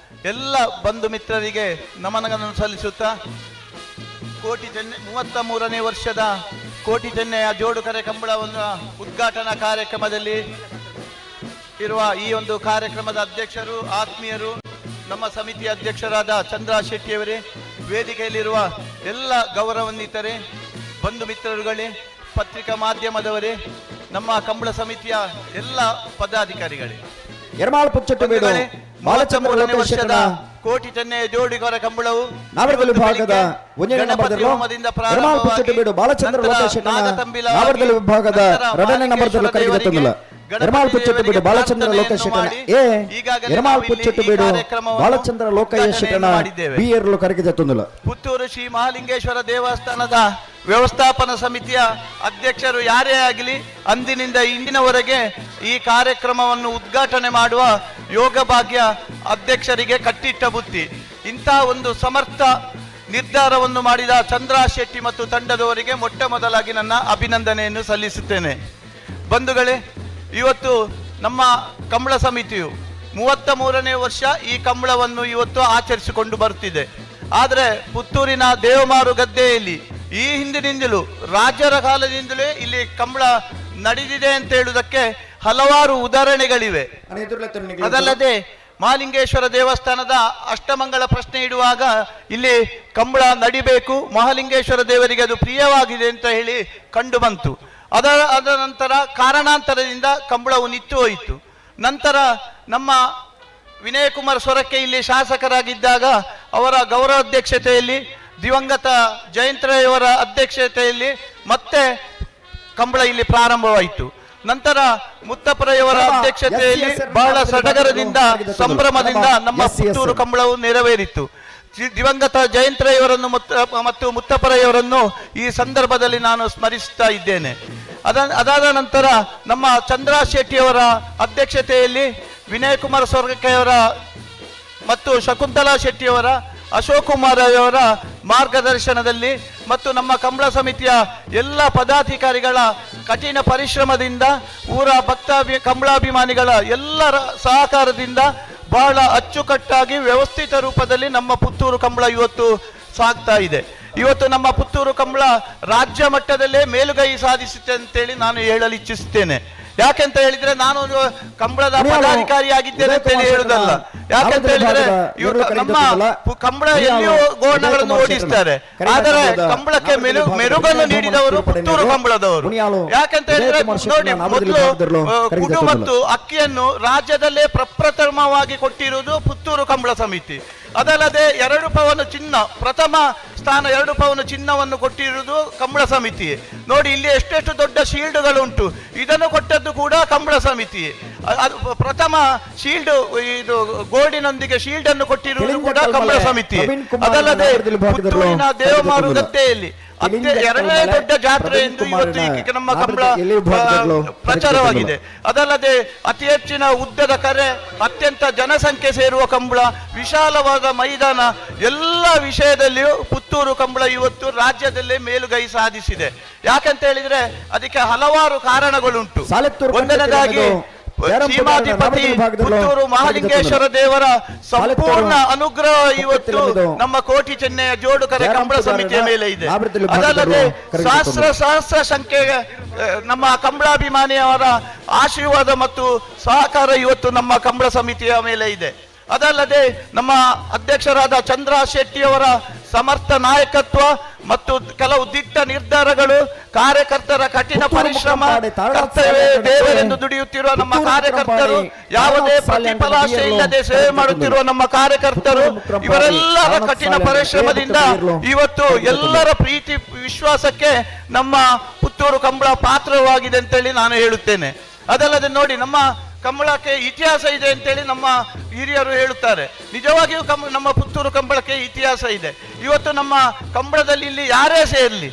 ಎಲ್ಲ ಬಂಧು ಮಿತ್ರರಿಗೆ ನಮನಗಳನ್ನು ಸಲ್ಲಿಸುತ್ತಾ ಕೋಟಿ ಚೆನ್ನೆ 33ನೇ ವರ್ಷದ ಕೋಟಿ ಚೆನ್ನೆಯ ಜೋಡುಕರೆ ಕಂಬಳವನ್ನು ಉದ್ಘಾಟನಾ ಕಾರ್ಯಕ್ರಮದಲ್ಲಿ ಇರುವ ಈ ಒಂದು ಕಾರ್ಯಕ್ರಮದ ಅಧ್ಯಕ್ಷರು ಆತ್ಮೀಯರು ನಮ್ಮ ಸಮಿತಿಯ ಅಧ್ಯಕ್ಷರಾದ ಚಂದ್ರ ಶೆಟ್ಟಿಯವರೇ, ವೇದಿಕೆಯಲ್ಲಿರುವ ಎಲ್ಲ ಗೌರವಾನ್ವಿತರೇ, ಬಂಧು ಮಿತ್ರರುಗಳೇ, ಪತ್ರಿಕಾ ಮಾಧ್ಯಮದವರೇ, ನಮ್ಮ ಕಂಬಳ ಸಮಿತಿಯ ಎಲ್ಲ ಪದಾಧಿಕಾರಿಗಳೇ, ಎರ್ಮಾಳ್ ಪುಚ್ಚಟ್ಟು ಬೀಡು ಬಂಧುಗಳೇ, ಬಾಲಚಂದ್ರ 33ನೇ ಲೋಕೇಶ್ ವರ್ಷದ ಶೆಟ್ಟರ್ನ ಕೋಟಿ ಚೆನ್ನಯ ಜೋಡಿಗರ ಕಂಬಳವು ನಾವರದಲ್ಲಿ ಇವತ್ತು ವಿಭಾಗದ ಬೆಳಿಗ್ಗೆ ಒಂದನೇ ಗಣಪತಿ ನಂಬರ್ದಲ್ಲೂ ಹೋಮದಿಂದ ಎರ್ಮಾಳ್ ಪುಚ್ಚಟ್ಟು ಬೀಡು ಬಾಲಚಂದ್ರ ನಂತರ ಲೋಕೇಶ್ ಶೆಟ್ಟರ್ನ ನಾಗತಂಬಿಲವಾಗಿ, ನಾವರದಲ್ಲಿ ವಿಭಾಗದ ನಂತರ ಎರಡನೇ ನಂಬರ್ದಲ್ಲೂ ಕರಗಿದ ಮಹಾಲಿಂಗೇಶ್ವರ ತೊಂದಲ್ಲ. ದೇವರಿಗೆ, ಎರ್ಮಾಳ್ ಪುಚ್ಚಟ್ಟು ಬೀಡು ಗಣಪತಿ ಬಾಲಚಂದ್ರ ದೇವರಿಗೆ ಲೋಕೇಶ್ ಶೆಟ್ಟರ್ನ ಪ್ರಾರ್ಥನೆಯನ್ನು ಎ ಮಾಡಿ, ಈಗಾಗಲೇ ಎರ್ಮಾಳ್ ನಾವು ಇಲ್ಲಿ ಪುಚ್ಚಟ್ಟು ಈ ಬೀಡು ಕಾರ್ಯಕ್ರಮವನ್ನು ಬಾಲಚಂದ್ರ ಲೋಕಯ್ಯ ಶೆಟ್ಟರ್ನ ಉದ್ಘಾಟನೆಯನ್ನು ಮಾಡಿದ್ದೇವೆ. ಬಿ ಎರಲು ಕರಗಿದ ತೊಂದಲ್ಲ. ಪುತ್ತೂರು ಶ್ರೀ ಮಹಾಲಿಂಗೇಶ್ವರ ದೇವಸ್ಥಾನದ ವ್ಯವಸ್ಥಾಪನಾ ಸಮಿತಿಯ ಅಧ್ಯಕ್ಷರು ಯಾರೇ ಆಗಲಿ ಅಂದಿನಿಂದ ಇಂದಿನವರೆಗೆ ಈ ಕಾರ್ಯಕ್ರಮವನ್ನು ಉದ್ಘಾಟನೆ ಮಾಡುವ ಯೋಗ ಭಾಗ್ಯ ಅಧ್ಯಕ್ಷರಿಗೆ ಕಟ್ಟಿಟ್ಟ ಬುತ್ತಿ. ಇಂಥ ಒಂದು ಸಮರ್ಥ ನಿರ್ಧಾರವನ್ನು ಮಾಡಿದ ಚಂದ್ರ ಶೆಟ್ಟಿ ಮತ್ತು ತಂಡದವರಿಗೆ ಮೊಟ್ಟ ಮೊದಲಾಗಿ ನನ್ನ ಅಭಿನಂದನೆಯನ್ನು ಸಲ್ಲಿಸುತ್ತೇನೆ. ಬಂಧುಗಳೇ, ಇವತ್ತು ನಮ್ಮ ಕಂಬಳ ಸಮಿತಿಯು 33ನೇ ವರ್ಷ ಈ ಕಂಬಳವನ್ನು ಇವತ್ತು ಆಚರಿಸಿಕೊಂಡು ಬರುತ್ತಿದೆ. ಆದರೆ ಪುತ್ತೂರಿನ ದೇವಮಾರು ಗದ್ದೆಯಲ್ಲಿ ಈ ಹಿಂದಿನಿಂದಲೂ, ರಾಜರ ಕಾಲದಿಂದಲೇ ಇಲ್ಲಿ ಕಂಬಳ ನಡೆದಿದೆ ಅಂತ ಹೇಳುವುದಕ್ಕೆ ಹಲವಾರು ಉದಾಹರಣೆಗಳಿವೆ. ಅದಲ್ಲದೆ ಮಹಾಲಿಂಗೇಶ್ವರ ದೇವಸ್ಥಾನದ ಅಷ್ಟಮಂಗಳ ಪ್ರಶ್ನೆ ಇಡುವಾಗ ಇಲ್ಲಿ ಕಂಬಳ ನಡಿಬೇಕು, ಮಹಾಲಿಂಗೇಶ್ವರ ದೇವರಿಗೆ ಅದು ಪ್ರಿಯವಾಗಿದೆ ಅಂತ ಹೇಳಿ ಕಂಡು ಬಂತು. ಅದರ ಅದರ ನಂತರ ಕಾರಣಾಂತರದಿಂದ ಕಂಬಳವು ನಿಂತು ಹೋಯಿತು. ನಂತರ ನಮ್ಮ ವಿನಯಕುಮಾರ್ ಸೊರಕೆ ಇಲ್ಲಿ ಶಾಸಕರಾಗಿದ್ದಾಗ ಅವರ ಗೌರವಾಧ್ಯಕ್ಷತೆಯಲ್ಲಿ, ದಿವಂಗತ ಜಯಂತರಯವರ ಅಧ್ಯಕ್ಷತೆಯಲ್ಲಿ ಮತ್ತೆ ಕಂಬಳ ಇಲ್ಲಿ ಪ್ರಾರಂಭವಾಯಿತು. ನಂತರ ಮುತ್ತಪ್ಪರಯವರ ಅಧ್ಯಕ್ಷತೆಯಲ್ಲಿ ಬಹಳ ಸಡಗರದಿಂದ, ಸಂಭ್ರಮದಿಂದ ನಮ್ಮ ಪುತ್ತೂರು ಕಂಬಳವು ನೆರವೇರಿತು. ದಿವಂಗತ ಜಯಂತರಯವರನ್ನು ಮತ್ತು ಮುತ್ತಪ್ಪರಯವರನ್ನು ಈ ಸಂದರ್ಭದಲ್ಲಿ ನಾನು ಸ್ಮರಿಸ್ತಾ ಇದ್ದೇನೆ. ಅದಾದ ನಂತರ ನಮ್ಮ ಚಂದ್ರ ಶೆಟ್ಟಿಯವರ ಅಧ್ಯಕ್ಷತೆಯಲ್ಲಿ ವಿನಯಕುಮಾರ್ ಸೊರಕೆಯವರ ಮತ್ತು ಶಕುಂತಲಾ ಶೆಟ್ಟಿಯವರ, ಅಶೋಕ್ ಕುಮಾರ್ ಅವರ ಮಾರ್ಗದರ್ಶನದಲ್ಲಿ ಮತ್ತು ನಮ್ಮ ಕಂಬಳ ಸಮಿತಿಯ ಎಲ್ಲ ಪದಾಧಿಕಾರಿಗಳ ಕಠಿಣ ಪರಿಶ್ರಮದಿಂದ, ಊರ ಭಕ್ತಾಭಿ ಕಂಬಳಾಭಿಮಾನಿಗಳ ಎಲ್ಲರ ಸಹಕಾರದಿಂದ ಬಹಳ ಅಚ್ಚುಕಟ್ಟಾಗಿ ವ್ಯವಸ್ಥಿತ ರೂಪದಲ್ಲಿ ನಮ್ಮ ಪುತ್ತೂರು ಕಂಬಳ ಇವತ್ತು ಸಾಗ್ತಾ ಇದೆ. ಇವತ್ತು ನಮ್ಮ ಪುತ್ತೂರು ಕಂಬಳ ರಾಜ್ಯ ಮಟ್ಟದಲ್ಲೇ ಮೇಲುಗೈ ಸಾಧಿಸುತ್ತೆ ಅಂತೇಳಿ ನಾನು ಹೇಳಲು ಇಚ್ಛಿಸುತ್ತೇನೆ. ಯಾಕೆಂತ ಹೇಳಿದ್ರೆ ನಾನು ಒಂದು ಕಂಬಳದ ಪದಾಧಿಕಾರಿ ಆಗಿದ್ದೇನೆ ಅಂತ ಹೇಳಿ ಹೇಳುದಲ್ಲ. ಯಾಕೆಂತ ಹೇಳಿದ್ರೆ ಇವರು ನಮ್ಮ ಕಂಬಳ ಎಲ್ಲಿಯೂ ಗೋಣಗಳನ್ನು ಓಡಿಸ್ತಾರೆ, ಆದರೆ ಕಂಬಳಕ್ಕೆ ಮೆರುಗನ್ನು ನೀಡಿದವರು ಪುತ್ತೂರು ಕಂಬಳದವರು. ಯಾಕೆಂತ ಹೇಳಿದ್ರೆ ನೋಡಿ, ಮೊದಲು ಕುಡು ಮತ್ತು ಅಕ್ಕಿಯನ್ನು ರಾಜ್ಯದಲ್ಲೇ ಪ್ರಪ್ರಥಮವಾಗಿ ಕೊಟ್ಟಿರುವುದು ಪುತ್ತೂರು ಕಂಬಳ ಸಮಿತಿ. ಅದಲ್ಲದೆ 2 ಪವನು ಚಿನ್ನ, ಪ್ರಥಮ ಸ್ಥಾನ 2 ಪವನು ಚಿನ್ನವನ್ನು ಕೊಟ್ಟಿರುವುದು ಕಂಬಳ ಸಮಿತಿ. ನೋಡಿ, ಇಲ್ಲಿ ಎಷ್ಟೆಷ್ಟು ದೊಡ್ಡ ಶೀಲ್ಡ್ಗಳು ಉಂಟು, ಇದನ್ನು ಕೊಟ್ಟದ್ದು ಕೂಡ ಕಂಬಳ ಸಮಿತಿ. ಅದು ಪ್ರಥಮ ಶೀಲ್ಡ್, ಇದು ಗೋಲ್ಡಿನೊಂದಿಗೆ ಶೀಲ್ಡ್ ಅನ್ನು ಕೊಟ್ಟಿರುವುದು ಕೂಡ ಕಂಬಳ ಸಮಿತಿ. ಅದಲ್ಲದೆ ಪುತ್ತೂರಿನ ದೇವಮಾರು ಗದ್ದೆಯಲ್ಲಿ ಎರಡನೇ ದೊಡ್ಡ ಜಾತ್ರೆ ಎಂದು ಇವತ್ತು ಈ ನಮ್ಮ ಕಂಬಳ ಪ್ರಚಾರವಾಗಿದೆ. ಅದಲ್ಲದೆ ಅತಿ ಹೆಚ್ಚಿನ ಉದ್ದದ ಕರೆ, ಅತ್ಯಂತ ಜನಸಂಖ್ಯೆ ಸೇರುವ ಕಂಬಳ, ವಿಶಾಲವಾದ ಮೈದಾನ, ಎಲ್ಲ ವಿಷಯದಲ್ಲಿಯೂ ಪುತ್ತೂರು ಕಂಬಳ ಇವತ್ತು ರಾಜ್ಯದಲ್ಲೇ ಮೇಲುಗೈ ಸಾಧಿಸಿದೆ. ಯಾಕಂತ ಹೇಳಿದ್ರೆ ಅದಕ್ಕೆ ಹಲವಾರು ಕಾರಣಗಳುಂಟು. ಒಂದನೇದಾಗಿ ಸೀಮಾಧಿಪತಿ ಪುತ್ತೂರು ಮಹಾಲಿಂಗೇಶ್ವರ ದೇವರ ಸಂಪೂರ್ಣ ಅನುಗ್ರಹ ಇವತ್ತು ನಮ್ಮ ಕೋಟಿ ಚೆನ್ನಯ ಜೋಡುಕರೆ ಕಂಬಳ ಸಮಿತಿಯ ಮೇಲೆ ಇದೆ. ಅದಲ್ಲದೆ ಸಹಸ್ರ ಸಹಸ್ರ ಸಂಖ್ಯೆಯ ನಮ್ಮ ಕಂಬಳಾಭಿಮಾನಿಯವರ ಆಶೀರ್ವಾದ ಮತ್ತು ಸಹಕಾರ ಇವತ್ತು ನಮ್ಮ ಕಂಬಳ ಸಮಿತಿಯ ಮೇಲೆ ಇದೆ. ಅದಲ್ಲದೆ ನಮ್ಮ ಅಧ್ಯಕ್ಷರಾದ ಚಂದ್ರ ಶೆಟ್ಟಿಯವರ ಸಮರ್ಥ ನಾಯಕತ್ವ ಮತ್ತು ಕೆಲವು ದಿಟ್ಟ ನಿರ್ಧಾರಗಳು, ಕಾರ್ಯಕರ್ತರ ಕಠಿಣ ಪರಿಶ್ರಮ, ಕರ್ತವ್ಯ ದೇವರೆಂದು ದುಡಿಯುತ್ತಿರುವ ನಮ್ಮ ಕಾರ್ಯಕರ್ತರು, ಯಾವುದೇ ಪ್ರತಿಫಲಾಶೆ ಇಲ್ಲದೆ ಸೇವೆ ಮಾಡುತ್ತಿರುವ ನಮ್ಮ ಕಾರ್ಯಕರ್ತರು, ಇವರೆಲ್ಲರ ಕಠಿಣ ಪರಿಶ್ರಮದಿಂದ ಇವತ್ತು ಎಲ್ಲರ ಪ್ರೀತಿ ವಿಶ್ವಾಸಕ್ಕೆ ನಮ್ಮ ಪುತ್ತೂರು ಕಂಬಳ ಪಾತ್ರವಾಗಿದೆ ಅಂತೇಳಿ ನಾನು ಹೇಳುತ್ತೇನೆ. ಅದಲ್ಲದೆ ನೋಡಿ, ನಮ್ಮ ಕಂಬಳಕ್ಕೆ ಇತಿಹಾಸ ಇದೆ ಅಂತೇಳಿ ನಮ್ಮ ಹಿರಿಯರು ಹೇಳುತ್ತಾರೆ. ನಿಜವಾಗಿಯೂ ನಮ್ಮ ಪುತ್ತೂರು ಕಂಬಳಕ್ಕೆ ಇತಿಹಾಸ ಇದೆ. ಇವತ್ತು ನಮ್ಮ ಕಂಬಳದಲ್ಲಿ ಇಲ್ಲಿ ಯಾರೇ ಸೇರಲಿ,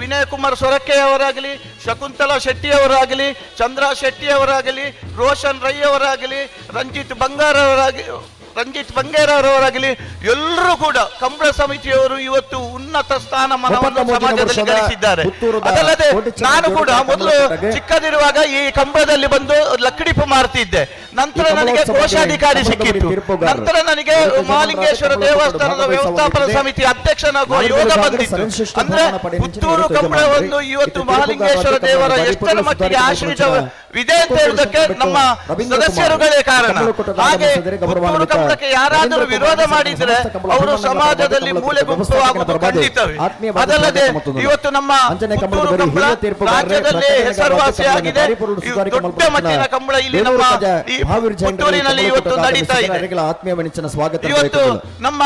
ವಿನಯ್ ಕುಮಾರ್ ಸೊರಕೆ ಅವರಾಗಲಿ, ಶಕುಂತಲಾ ಶೆಟ್ಟಿ ಅವರಾಗಲಿ, ಚಂದ್ರ ಶೆಟ್ಟಿ ಅವರಾಗಲಿ, ರೋಷನ್ ರೈ ಅವರಾಗಲಿ, ರಂಜಿತ್ ಬಂಗೇರವರಾಗಲಿ, ಎಲ್ಲರೂ ಕೂಡ ಕಂಬಳ ಸಮಿತಿಯವರು ಇವತ್ತು ಉನ್ನತ ಸ್ಥಾನಮಾನವನ್ನು ಸಮಾಜದಲ್ಲಿ ಗಳಿಸಿದ್ದಾರೆ. ಅದಲ್ಲದೆ ನಾನು ಕೂಡ ಮೊದಲು ಚಿಕ್ಕದಿರುವಾಗ ಈ ಕಂಬಳದಲ್ಲಿ ಬಂದು ಲಕ್ಕಡಿಪು ಮಾರ್ತಿದ್ದೆ. ನಂತರ ನನಗೆ ಕೋಶಾಧಿಕಾರಿ ಸಿಕ್ಕಿತ್ತು. ನಂತರ ನನಗೆ ಮಹಾಲಿಂಗೇಶ್ವರ ದೇವಸ್ಥಾನದ ವ್ಯವಸ್ಥಾಪನಾ ಸಮಿತಿ ಅಧ್ಯಕ್ಷನಾಗುವ ಯೋಗ ಬಂದಿತ್ತು. ಅಂದ್ರೆ ಪುತ್ತೂರು ಕಂಬಳವನ್ನು ಇವತ್ತು ಮಹಾಲಿಂಗೇಶ್ವರ ದೇವರ ಎಷ್ಟರ ಮಟ್ಟಿಗೆ ಆಶ್ರಿತವಿದೆ ಅಂತ ಹೇಳುವುದಕ್ಕೆ ನಮ್ಮ ಸದಸ್ಯರುಗಳೇ ಕಾರಣ. ಹಾಗೆ ಪುತ್ತೂರು ಕಂಬಳಕ್ಕೆ ಯಾರಾದರೂ ವಿರೋಧ ಮಾಡಿದ್ರೆ ಅವರು ಸಮಾಜದಲ್ಲಿ ಮೂಲೆ ಗುಂಪು ಆಗುವುದು ಖಂಡಿತವೇ. ಅದಲ್ಲದೆ ಇವತ್ತು ನಮ್ಮ ಪುತ್ತೂರು ಕಂಬಳ ರಾಜ್ಯದಲ್ಲೇ ಹೆಸರುವಾಸಿಯಾಗಿದೆ. ದೊಡ್ಡ ಮಟ್ಟಿನ ಕಂಬಳ ಇಲ್ಲಿ ನಮ್ಮ ಈ ಪುತ್ತೂರಿನಲ್ಲಿ ಇವತ್ತು ನಡೀತಾ ಇದೆ. ಇವತ್ತು ನಮ್ಮ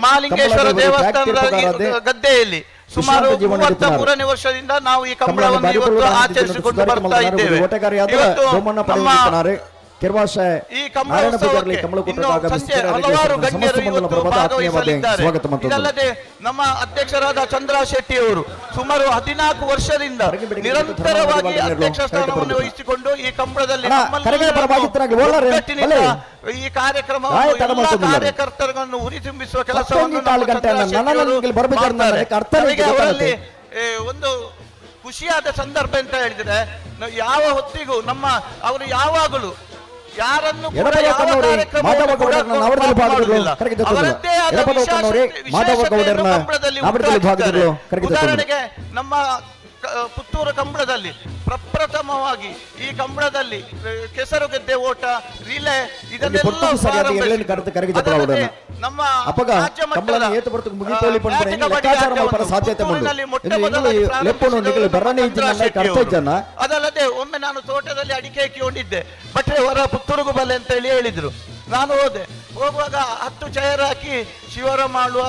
ಮಹಾಲಿಂಗೇಶ್ವರ ದೇವಸ್ಥಾನದ ಗದ್ದೆಯಲ್ಲಿ ಸುಮಾರು 33ನೇ ವರ್ಷದಿಂದ ನಾವು ಈ ಕಂಬಳವನ್ನು ಇವತ್ತು ಆಚರಿಸಿಕೊಂಡು ಬರ್ತಾ ಇದ್ದೇವೆ. ಇವತ್ತು ನಮ್ಮ ಕೆರ್ವಾಶ ಈ ಕಂಬಳ ನಾರಾಯಣ ಪೂಜಾರ್ಲಿ ಉತ್ಸವಕ್ಕೆ ಕಮಲಕೂಟದ ಇನ್ನು ಸಂಜೆ ಆಗಮಿಸುತ್ತಿದ್ದಾರೆ. ಹಲವಾರು ಸಮಸ್ತ ಗಣ್ಯರು ಮಂಡಲ ಇವತ್ತು ಪ್ರಭಾತ ಆತ್ಮೀಯವಾದ ಭಾಗವಹಿಸಲಿದ್ದಾರೆ. ಸ್ವಾಗತ ಮಾಡ್ತೊಂದು. ಇದಲ್ಲದೆ ನಮ್ಮ ಅಧ್ಯಕ್ಷರಾದ ಚಂದ್ರ ಶೆಟ್ಟಿ ಅವರು ಸುಮಾರು 14 ವರ್ಷದಿಂದ ಹೊರಗೆ ಬೆಳಗ್ಗೆ ನಿರಂತರವಾಗಿ ಧರ್ಮವಾದಿ ಅಧ್ಯಕ್ಷ ಸ್ಥಾನವನ್ನು ಕರೆಗೆ ವಹಿಸಿಕೊಂಡು ಈ ಕಂಬಳದಲ್ಲಿ ಅಣ್ಣ, ಕರೆಗೆ ಪರವಾಗಿತ್ತರಾಗ್ಲಿ, ಓಲಾರೆ, ಒಗ್ಗಟ್ಟಿನಿಂದ ಒಳ್ಳೆ. ಈ ಕಾರ್ಯಕ್ರಮವನ್ನು ರಾಯ ತಡ ಎಲ್ಲ ಮಾಡ್ತೊಂದಿದ್ದಾರೆ. ಕಾರ್ಯಕರ್ತರನ್ನು ಹುರಿದುಂಬಿಸುವ ಕೆಲಸವನ್ನು ಮತ್ತೊಂದು ಕಾಲು ನಮ್ಮ ಗಂಟೆ ಚಂದ್ರ ಅಣ್ಣ, ಶೆಟ್ಟಿ ನನ್ನ ಅವರು ನನಗೆ ಬರ್ಬೇಕಾದ್ರೆ ಮಾಡ್ತಾರೆ. ನನಗೆ ಅರ್ಥನೇ ನಮಗೆ ಗೊತ್ತಾಗುತ್ತೆ. ಅವರಲ್ಲಿ ಒಂದು ಖುಷಿಯಾದ ಸಂದರ್ಭ ಅಂತ ಹೇಳಿದ್ರೆ ನಾವು ಯಾವ ಹೊತ್ತಿಗೂ ನಮ್ಮ ಅವರು ಯಾವಾಗಲೂ ಯಾರನ್ನು ಕೂಡ ಎಡಬಲ ಯಾವ ಕನ್ನೋಡಿ, ಕಾರ್ಯಕ್ರಮವನ್ನು ಮಾಧವ ಕೂಡ ಗೌಡರನ್ನ ನಾವರದಲ್ಲಿ ಪಾಪ ಭಾಗದವರು ಮಾಡುವುದಿಲ್ಲ. ಕರೆಗೆ ತಗೊಂಡು. ಅವರದ್ದೇ ಆದ ಎಡಬಲ ಕನ್ನೋಡಿ, ಮಾಧವ ವಿಶೇಷತೆಯನ್ನು ಗೌಡರನ್ನ ಕಂಬಳದಲ್ಲಿ ನಾವರದಲ್ಲಿ ಹುಟ್ಟುಹಾಕಿದ್ದಾರೆ. ಭಾಗದವರು ಕರೆಗೆ ತಗೊಂಡು. ಉದಾಹರಣೆಗೆ ನಮ್ಮ ಪುತ್ತೂರು ಕಂಬಳದಲ್ಲಿ ಪ್ರಪ್ರಥಮವಾಗಿ ಈ ಕಂಬಳದಲ್ಲಿ ಕೆಸರುಗದ್ದೆ ಓಟ, ರಿಲೇ ಇದನ್ನೆಲ್ಲ ಪೊರ್ತುಗು ಸರಿಯಾದ ಪ್ರಾರಂಭಿಸಿದ್ರು. ಎರಡನೇ ಕರೆತ ಕರೆಗೆ ಜಪಲ ಅದಲ್ಲದೆ ಅವರನ್ನ. ನಮ್ಮ ಅಪಗ ರಾಜ್ಯ ಮಟ್ಟದ, ಕಂಬಳನ ಏತು ಬರ್ತುಗ್ ಮುಗಿತೋಲಿ ಪಂಡ್ರೆ ಬ್ಯಾಟ್ ಕಬಡ್ಡಿ ಲೆಕ್ಕಾಚಾರ ಮಲ್ಪರ ಆಟವನ್ನು ಸಾಧ್ಯತೆ ಉಂಡು. ಪುತ್ತೂರಿನಲ್ಲಿ ಮೊಟ್ಟ ಇಂದು ಮೊದಲಾಗಿ ಇಂಗ್ಲು ಲೆಪ್ಪುನು ನಿಗಲು ಬೆರ್ರನೆ ಚಂದ್ರ ಇಜ್ಜಿನ ಶೆಟ್ಟಿ ಕರ್ತ ಅವರು. ಇಜ್ಜನ. ಅದಲ್ಲದೆ ಒಮ್ಮೆ ನಾನು ತೋಟದಲ್ಲಿ ಅಡಿಕೆ ಹಾಕಿಕೊಂಡಿದ್ದೆ. ಭಟ್ರೆ ಹೊರ ಪುತ್ತೂರುಗು ಬಲ್ಲೆ ಅಂತ ಹೇಳಿ ಹೇಳಿದ್ರು. ನಾನು ಹೋದೆ. ಹೋಗುವಾಗ 10 ಚೇರ್ ಹಾಕಿ ಶಿವರಾಮ ಆಳ್ವ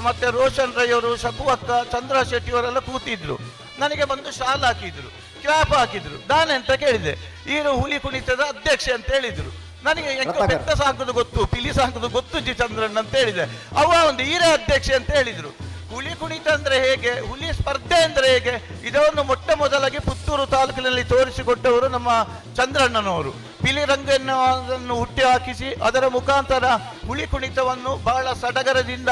ಮತ್ತೆ ರೋಷನ್ ರೈಯವರು, ಶಕುವಕ್ಕ, ಚಂದ್ರ ಶೆಟ್ಟಿಯವರೆಲ್ಲ ಕೂತಿದ್ರು. ನನಗೆ ಬಂದು ಶಾಲ್ ಹಾಕಿದ್ರು, ಕ್ಯಾಪ್ ಹಾಕಿದ್ರು. ದಾನೆ ಅಂತ ಕೇಳಿದೆ. ಈರು ಹುಲಿ ಕುಣಿತದ ಅಧ್ಯಕ್ಷ ಅಂತ ಹೇಳಿದ್ರು. ನನಗೆ ಎಂಕ ರತ್ನಾಕರ್. ಪೆತ್ತ ಸಾಕುದು ಗೊತ್ತು, ಪಿಲಿ ಸಾಕುದು ಗೊತ್ತು ಜಿ ಚಂದ್ರನ್ ಅಂತ ಹೇಳಿದೆ. ಅವ್ವ ಒಂದು ಈರೇ ಅಧ್ಯಕ್ಷ ಅಂತ ಹೇಳಿದ್ರು. ಹುಲಿ ಕುಣಿತ ಅಂದ್ರೆ ಹೇಗೆ, ಹುಲಿ ಸ್ಪರ್ಧೆ ಅಂದ್ರೆ ಹೇಗೆ, ಇದನ್ನು ಮೊಟ್ಟ ಮೊದಲಾಗಿ ಪುತ್ತೂರು ತಾಲೂಕಿನಲ್ಲಿ ತೋರಿಸಿಕೊಟ್ಟವರು ನಮ್ಮ ಚಂದ್ರಣ್ಣನವರು. ಪಿಲಿ ರಂಗನ್ನು ಹುಟ್ಟಿ ಹಾಕಿಸಿ ಅದರ ಮುಖಾಂತರ ಹುಲಿ ಕುಣಿತವನ್ನು ಬಹಳ ಸಡಗರದಿಂದ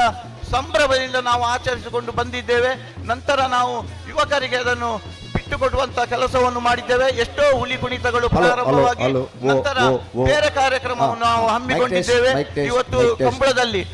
ಸಂಭ್ರಮದಿಂದ ನಾವು ಆಚರಿಸಿಕೊಂಡು ಬಂದಿದ್ದೇವೆ. ನಂತರ ನಾವು ಯುವಕರಿಗೆ ಅದನ್ನು ಬಿಟ್ಟುಕೊಡುವಂತ ಕೆಲಸವನ್ನು ಮಾಡಿದ್ದೇವೆ. ಎಷ್ಟೋ ಹುಲಿ ಕುಣಿತಗಳು ಹಲೋ, ಪ್ರಾರಂಭವಾಗಿ ಹಲೋ, ಓ, ನಂತರ ಓ, ಓ. ಬೇರೆ ಕಾರ್ಯಕ್ರಮವನ್ನು ನಾವು ಮೈಕ್ ಹಮ್ಮಿಕೊಂಡಿದ್ದೇವೆ. Test, mic test, ಇವತ್ತು ಮೈಕ್ ಟೆಸ್ಟ್. ಕಂಬಳದಲ್ಲಿ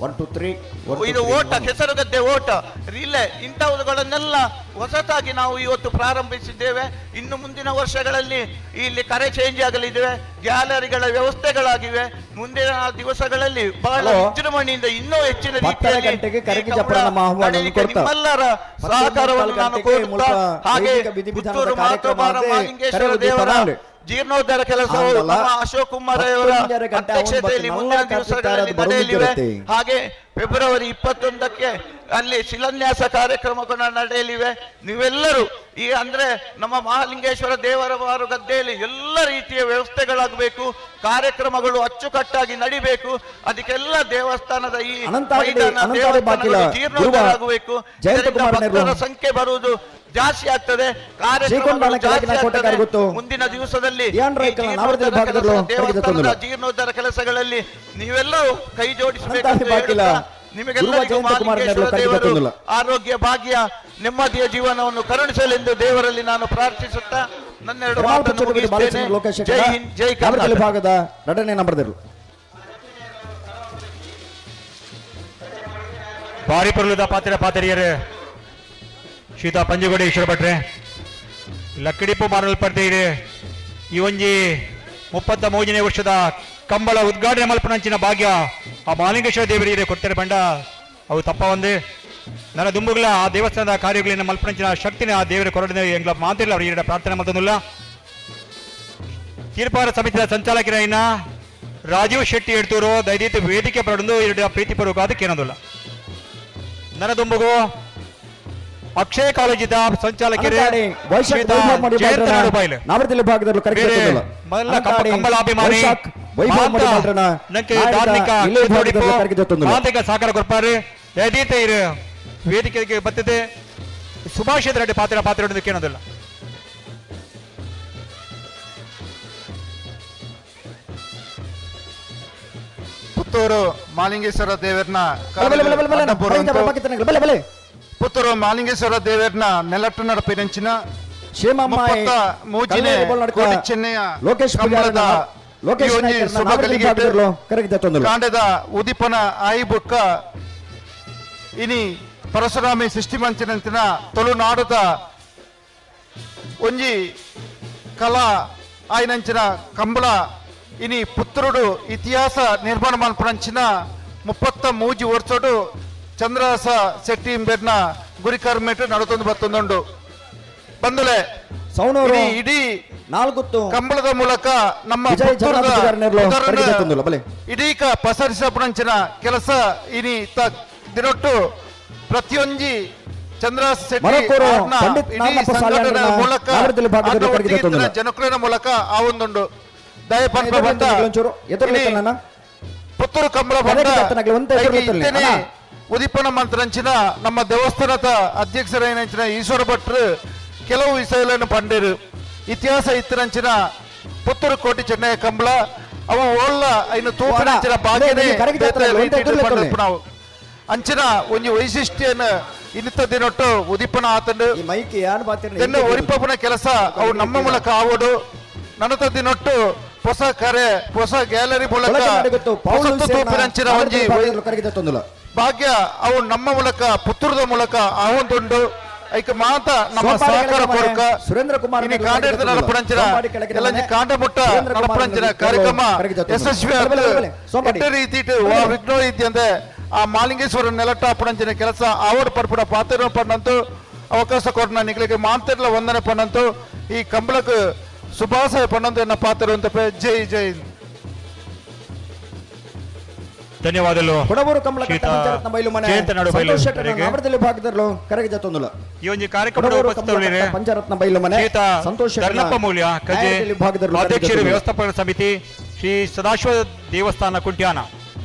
1 2 3 1 ಇದು ಓಟ, ಕೆಸರುಗದ್ದೆ ಓಟ, ರಿಲೇ ಇಂತಹವುಗಳನ್ನೆಲ್ಲ ಹೊಸತಾಗಿ ನಾವು ಇವತ್ತು ಪ್ರಾರಂಭಿಸಿದ್ದೇವೆ. ಇನ್ನು ಮುಂದಿನ ವರ್ಷಗಳಲ್ಲಿ ಇಲ್ಲಿ ಕರೆ ಚೇಂಜ್ ಆಗಲಿದ್ದೇವೆ, ಗ್ಯಾಲರಿಗಳ ವ್ಯವಸ್ಥೆಗಳಾಗಿವೆ. ಮುಂದಿನ ದಿವಸಗಳಲ್ಲಿ ಬಹಳ ಹಲೋ. ವಿಜೃಂಭಣೆಯಿಂದ ಇನ್ನೂ ಹೆಚ್ಚಿನ ಪತ್ತರ ರೀತಿಯಲ್ಲಿ ಗಂಟೆಗೆ ಈ ಕರಗಿ ಕಂಬಳ ಜಪರನ ಆಹ್ವಾನವನ್ನು ನಡೆಯಲಿಕ್ಕೆ ಕೊಡ್ತಾ. ನಿಮ್ಮೆಲ್ಲರ ಪತ್ತು ಸಹಕಾರವನ್ನು ನಾನು ಗಂಟೆಗೆ ಕೋರುತ್ತಾ, ಮೂಲಕ ಹಾಗೆ ವೈದಿಕ ವಿಧಿವಿಧಾನದ ಪುತ್ತೂರು ಕಾರ್ಯಕ್ರಮ ಮಾತೋಬಾರ ಅದೇ ಮಾಲಿಂಗೇಶ್ವರ ಕರೆ ದೇವರ ಉದ್ದೀಪನ. ಜೀರ್ಣೋದ್ಧಾರ ಕೆಲಸವು ಆಂದಲ ನಮ್ಮ ಅಶೋಕ್ ಕುಮಾರ್ ಅವರ ಹತ್ತೊಂದರ ಗಂಟೆ ಅಧ್ಯಕ್ಷತೆಯಲ್ಲಿ ಒಂಬತ್ತು ಮುಂದಿನ ನಲವತ್ತು ದಿವಸಗಳಲ್ಲಿ ಬರುವುದು ನಡೆಯಲಿವೆ. ಇರುತ್ತೆ. ಹಾಗೆ ಫೆಬ್ರವರಿ 21ಕ್ಕೆ ಅಲ್ಲಿ ಶಿಲಾನ್ಯಾಸ ಕಾರ್ಯಕ್ರಮಗಳು ನಡೆಯಲಿವೆ. ನೀವೆಲ್ಲರೂ ಈ ಅಂದ್ರೆ ನಮ್ಮ ಮಹಾಲಿಂಗೇಶ್ವರ ದೇವರ ಬಾರು ಗದ್ದೆಯಲ್ಲಿ ಎಲ್ಲ ರೀತಿಯ ವ್ಯವಸ್ಥೆಗಳಾಗಬೇಕು, ಕಾರ್ಯಕ್ರಮಗಳು ಅಚ್ಚುಕಟ್ಟಾಗಿ ನಡಿಬೇಕು. ಅದಕ್ಕೆಲ್ಲ ದೇವಸ್ಥಾನದ ಈ ಅನಂತಾಡಿ- ಮೈದಾನ, ಅನಂತಾಡಿ ಬಾಗಿಲ ದೇವಸ್ಥಾನಗಳು ಜೀರ್ಣೋದ್ಧಾರ ಗುರುವ ಆಗಬೇಕು. ಜಯಂತ ಇದರಿಂದ ಕುಮಾರ್ ಭಕ್ತರ ನೆರ್ಲು. ಸಂಖ್ಯೆ ಬರುವುದು ಜಾಸ್ತಿ ಆಗ್ತದೆ, ಕಾರ್ಯಕ್ರಮಗಳು ಶ್ರೀಕೊಂಡಾಲ ಜಾಸ್ತಿ ಕೆಳಗಿನ ಆಗ್ತದೆ. ಕೋಟೆಗಾರ ಗೊತ್ತು. ಮುಂದಿನ ದಿವಸದಲ್ಲಿ ಧ್ಯಾನ್ ಈ ರೈಕಲ ನಾವರದಲ್ಲಿ ಜೀರ್ಣೋದ್ಧಾರ ಭಾಗದಲ್ಲೂ ಕೆಲಸ, ಕರಗಿದ ದೇವಸ್ಥಾನದ ತೊಂದರೆ. ಜೀರ್ಣೋದ್ಧಾರ ಕೆಲಸಗಳಲ್ಲಿ ನೀವೆಲ್ಲರೂ ಕೈ ಜೋಡಿಸಬೇಕು ಅನಂತಾಡಿ ಬಾಗಿಲ ನಿಮಗೆಲ್ಲರಿಗೂ ಗುರುವ ಜಯಂತ ಕುಮಾರ್ ಮಹಾಲಿಂಗೇಶ್ವರ ನೆರ್ಲು ಕರಗಿದ ದೇವರು ತೊಂದರೆ. ಆರೋಗ್ಯ ಭಾಗ್ಯ ನೆಮ್ಮದಿಯ ಜೀವನವನ್ನು ಕರುಣಿಸಲೆಂದು ದೇವರಲ್ಲಿ ನಾನು ಪ್ರಾರ್ಥಿಸುತ್ತಾ ನನ್ನೆರಡು ಹೆರ್ಮಾಲ್ ಮಾತನ್ನು ಪುಚ್ಚೋಡು ಮುಗಿಸ್ತೇನೆ. ಬಾಲಚಂದ್ರ ಲೋಕೇಶ್ ಜೈ ಹಿಂದ್, ಜೈ ನಾವರದಲ್ಲಿ ಕರ್ನಾಟಕ. ಭಾಗದ ಎರಡನೇ ನಂಬರ್ದರು. ಭಾರಿ ಪೊರುಲದ ಪಾತ್ರ ಪಾತರಿಯರು ಶೀತಾ ಪಂಜುಗೋಡಿ ಈಶ್ವರ ಭಟ್ರೆ ಲಕ್ಕಡಿಪು ಮಾರಲ್ಪಡ್ತೀರಿ. ಈ ಒಂಜಿ 33ನೇ ವರ್ಷದ ಕಂಬಳ ಉದ್ಘಾಟನೆ ಮಲ್ಪನಂಚಿನ ಭಾಗ್ಯ ಆ ಮಾಲಿಂಗೇಶ್ವರ ದೇವರಿಗೆ ಕೊಡ್ತಾರೆ ಬಂಡ ಅವು ತಪ್ಪ ಒಂದು ನನ್ನ ದುಂಬುಗಳ ಆ ದೇವಸ್ಥಾನದ ಕಾರ್ಯಗಳಿಂದ ಮಲ್ಪನಂಚಿನ ಶಕ್ತಿನ ಆ ದೇವರ ಕೊರಡಿನ ಎಂಗ್ಲ ಮಾತಿಲ್ಲ ಅವರು ಪ್ರಾರ್ಥನೆ ಮಾಡ್ತಂದಿಲ್ಲ. ತೀರ್ಪಾರ ಸಮಿತಿಯ ಸಂಚಾಲಕರಾಯಿನ ರಾಜೀವ್ ಶೆಟ್ಟಿ ಎಡ್ತೂರು ದಯದೀತ ವೇದಿಕೆ ಪಡೆದು ಎರಡು ಪ್ರೀತಿಪೂರ್ವಕ ಅದಕ್ಕೆ ಏನೋದಿಲ್ಲ. ನನ್ನ ದುಂಬುಗು ಅಕ್ಷಯ ಕಾಲೇಜಿದ ಸಂಚಾಲಕರೇ ಅನಂತಾಡಿ ವೈಶಾಖ್ ಶ್ರೀಯುತ ವೈಭವ್ ಮಡಿ ಜಯಂತ ಬಾಲ್ರನ ನಾಡುಬಾಯಿಲು. ನಾವರದಲ್ಲಿ ಭಾಗದಲ್ಲೂ ಕರಗಿದ ಬೇರೆ ತೊಂದರೆ. ಮೊದಲ ಅನಂತಾಡಿ ಕಂಬಳಾಭಿಮಾನಿ ವೈಶಾಖ್ ವೈಭವ್ ಮಡಿ ಮಾಂತ ಬಾಲ್ರನ ನಂಗೆ ನಾಡಿದ ಧಾರ್ಮಿಕ ಇಲ್ಲೇ ಕ್ಷೇತ್ರೋಡಿಪು ಭಾಗದಲ್ಲೂ ಕರಗಿದ ತೊಂದರೆ. ಮಾಂತಿಕ ಸಹಕಾರ ಕೊಡ್ಪಾರು ದಯದೀತ ಇರು ವೇದಿಕೆಗೆ ಬತ್ತಿದೆ ಸುಭಾಷ್ ರೆಡ್ಡಿ ಪಾತ್ರ ಪಾತ್ರ ಕೇಳೋದಿಲ್ಲ. ಪುತ್ತೂರು ಮಾಲಿಂಗೇಶ್ವರ ದೇವರನ್ನ ಬಲೆ, ಬಲೆ, ಬಲೆ, ಬಲೆ, ಬಲೆ, ಬಲೆ, ಬಲೆ, ಬಲೆ. ಪುತ್ತೂರು ಮಾಲಿಂಗೇಶ್ವರ ದೇವರನ್ನ ನೆಲಟ್ಟು ನಡಪಿನಂಚಿನ ಕ್ಷೇಮಮ್ಮ ಮುಪ್ಪತ್ತ ಮೂಜಿನೆ ಕಲ್ಲೇರಿ ಬೋಲ್ನಡ್ಕ ಕೋಟಿ ಚೆನ್ನಯ್ಯ ಲೋಕೇಶ್ ಕಂಬಳದ ಪೂಜಾರನ ಲೋಕೇಶ್ ಈ ಒಂಜಿ ನಾಯ್ಕರನ್ನ ಶುಭ ನಾವರದಲ್ಲಿ ಗಳಿಗೆ ಭಾಗದಲ್ಲೂ ಕರಗಿದ ತೊಂದರೆ. ಕಾಂಡದ ಉದಿಪನ ಆಯಿಬುಕ್ಕ ಇನಿ ಪರಶುರಾಮಿ ಸೃಷ್ಟಿ ಮಂಚಿನಂತಿನ ತುಳುನಾಡುದ ಒಂಜಿ ಕಲಾ ಆಯ್ನಂಚಿನ ಕಂಬಳ ಇನಿ ಪುತ್ರುಡು ಇತಿಹಾಸ ನಿರ್ಮಾಣ ಮಲ್ಪನಂಚಿನ 33 ವರ್ಷಡು ಚಂದ್ರಹಾಸ ಶೆಟ್ಟಿ ಇಂಬೆರ್ನ ಗುರಿಕರ್ಮೇಟು ನಡತೊಂದು ಬತ್ತೊಂದುಂಡು ಬಂದುಲೆ ಸೌನೂರು ಇಡೀ ಇಡೀ ನಾಲ್ಗುತ್ತು ಕಂಬಳದ ಮೂಲಕ ನಮ್ಮ ವಿಜಯ್ ಪುತ್ತೂರದ ಜಗನ್ನಾಥ ಪೂಜಾರಿ ಪುದರನ್ನ ಕರಗಿದ ತೊಂದರೆ. ಬಲೆ. ಇದೀಗ ಪಸರಿಸಪುಣಂಚಿನ ಕೆಲಸ ಇನಿ ತ ದಿನೊಟ್ಟು ಪ್ರತಿಯೊಂಜಿ ಚಂದ್ರಹಾಸ ಶೆಟ್ಟಿ ಮರಕೂರು ಅವ್ರನ್ನ ಪಂಡಿತ್ ಇಡೀ ನಾಮಪ್ಪ ಸಂಘಟನೆಯ ಸಾಲ್ಯಾನ್ರನ್ನ ಮೂಲಕ ನಾವರದಲ್ಲಿ ಭಾಗದಲ್ಲಿ ಆತನ ಕರಗಿದ ಒಟ್ಟಿಗೆ ತೊಂದರೆ. ಜನಕುಲನ ಮೂಲಕ ಆ ಒಂದುಂಡು. ದಯ ಪನ್ಪ ಬಂದ ಒಂಚೂರು ಎದುರು ಪುತ್ತೂರು ಕಂಬಳ ಬಂದ ಇತ್ತನೆ ಉದಿಪನ ಮಂತ್ರಂಚಿನ ನಮ್ಮ ದೇವಸ್ಥಾನದ ಅಧ್ಯಕ್ಷರೈನಂಚಿನ ಈಶ್ವರ ಭಟ್ರು ಕೆಲವು ವಿಷಯಗಳನ್ನು ಪಂಡೇರು. ಇತಿಹಾಸ ಇತ್ತರಂಚಿನ ಪುತ್ತೂರು ಕೋಟಿ ಚೆನ್ನಯ್ಯ ಕಂಬಳ ಅವು ಓಲ್ಲ ಐನು ತೂಪಿನಂಚಿನ ಭಾಗ್ಯನೇ ರೀತಿ ನಾವು ಅಂಚಿನ ಒಂಜಿ ವೈಶಿಷ್ಟ್ಯನ ಇನ್ನಿತ ದಿನೊಟ್ಟು ಉದಿಪನ ಆತಂಡು ತೆನ್ನ ಒರಿಪಪುನ ಕೆಲಸ ಅವು ನಮ್ಮ ಮೂಲಕ ಆವೋಡು. ನನತ ದಿನೊಟ್ಟು ಹೊಸ ಕರೆ ಹೊಸ ಗ್ಯಾಲರಿ ಮೂಲಕ ತೂಪಿನಂಚಿನ ಒಂಜಿ ಭಾಗ್ಯ ಅವು ನಮ್ಮ ಮೂಲಕ ಪುತ್ತೂರದ ಮೂಲಕ ಆವೊಂದುಂಡು. ಐಕ ಮಾತ ನಮ್ಮ ಸಹಕಾರ ಕೊರಕ ಸುರೇಂದ್ರ ಕುಮಾರ್ ಇನಿ ಕಾಂಡೇರ್ದ ನಡಪುಣಂಚಿನ ಎಲ್ಲಂಜಿ ಕಾಂಡಮುಟ್ಟ ನಡಪುಣಂಚಿನ ಕಾರ್ಯಕ್ರಮ ಯಶಸ್ವಿ ಆದ ರೀತಿಟ್ ವಾ ವಿಘ್ನ ಇದ್ದಂತೆ ಆ ಮಾಲಿಂಗೇಶ್ವರ ನೆಲಟ್ಟ ಪುಣಂಚಿನ ಕೆಲಸ ಆವಡ್ ಪರ್ಪುಡ ಪಾತ್ರ ಪಣ್ಣಂತು ಅವಕಾಶ ಕೊಡ್ನ ನಿಗಳಿಗೆ ಮಾಂತಿರ್ಲ ವಂದನೆ ಪಣ್ಣಂತು ಈ ಕಂಬಳಕ್ಕೆ ಶುಭಾಶಯ ಪಣ್ಣಂತು ಎನ್ನ ಪಾತ್ರ ಜೈ ಜೈ. ಧನ್ಯವಾದಗಳು. ಕೊಡವೂರು ಕಂಬಳ ಶ್ರೀಯುತ ಬೈಲು ಮನೆ ಜಯಂತ ನಾಡು ಬೈಲು ಸಂತೋಷ್ ಶೆಟ್ಟರ್ ಅವರಿಗೆ. ನಾಮರದಲ್ಲಿ ಭಾಗದಲ್ಲೂ ಕರಗಿ ಜತ್ತೊಂದುಲ. ಈ ಒಂದು ಕಾರ್ಯಕ್ರಮದ ಕೊಡವೂರು ಕಂಬಳ ಉಪಸ್ಥಿತರಿದ್ದಾರೆ ಪಂಚರತ್ನ ಬೈಲು ಮನೆ ಶ್ರೀಯುತ ಸಂತೋಷ್ ಶೆಟ್ಟರ್ನ ಧರ್ಣಪ್ಪ ಮೂಲ್ಯ ಕಜೆ ನ್ಯಾಯಾಲಯದಲ್ಲಿ ಭಾಗದಲ್ಲೂ ಕರಗಿ ಅಧ್ಯಕ್ಷರು ಜತ್ತೊಂದುಲ. ವ್ಯವಸ್ಥಾಪನಾ ಸಮಿತಿ ಶ್ರೀ ಸದಾಶಿವ ದೇವಸ್ಥಾನ ಕುಂಟ್ಯಾನ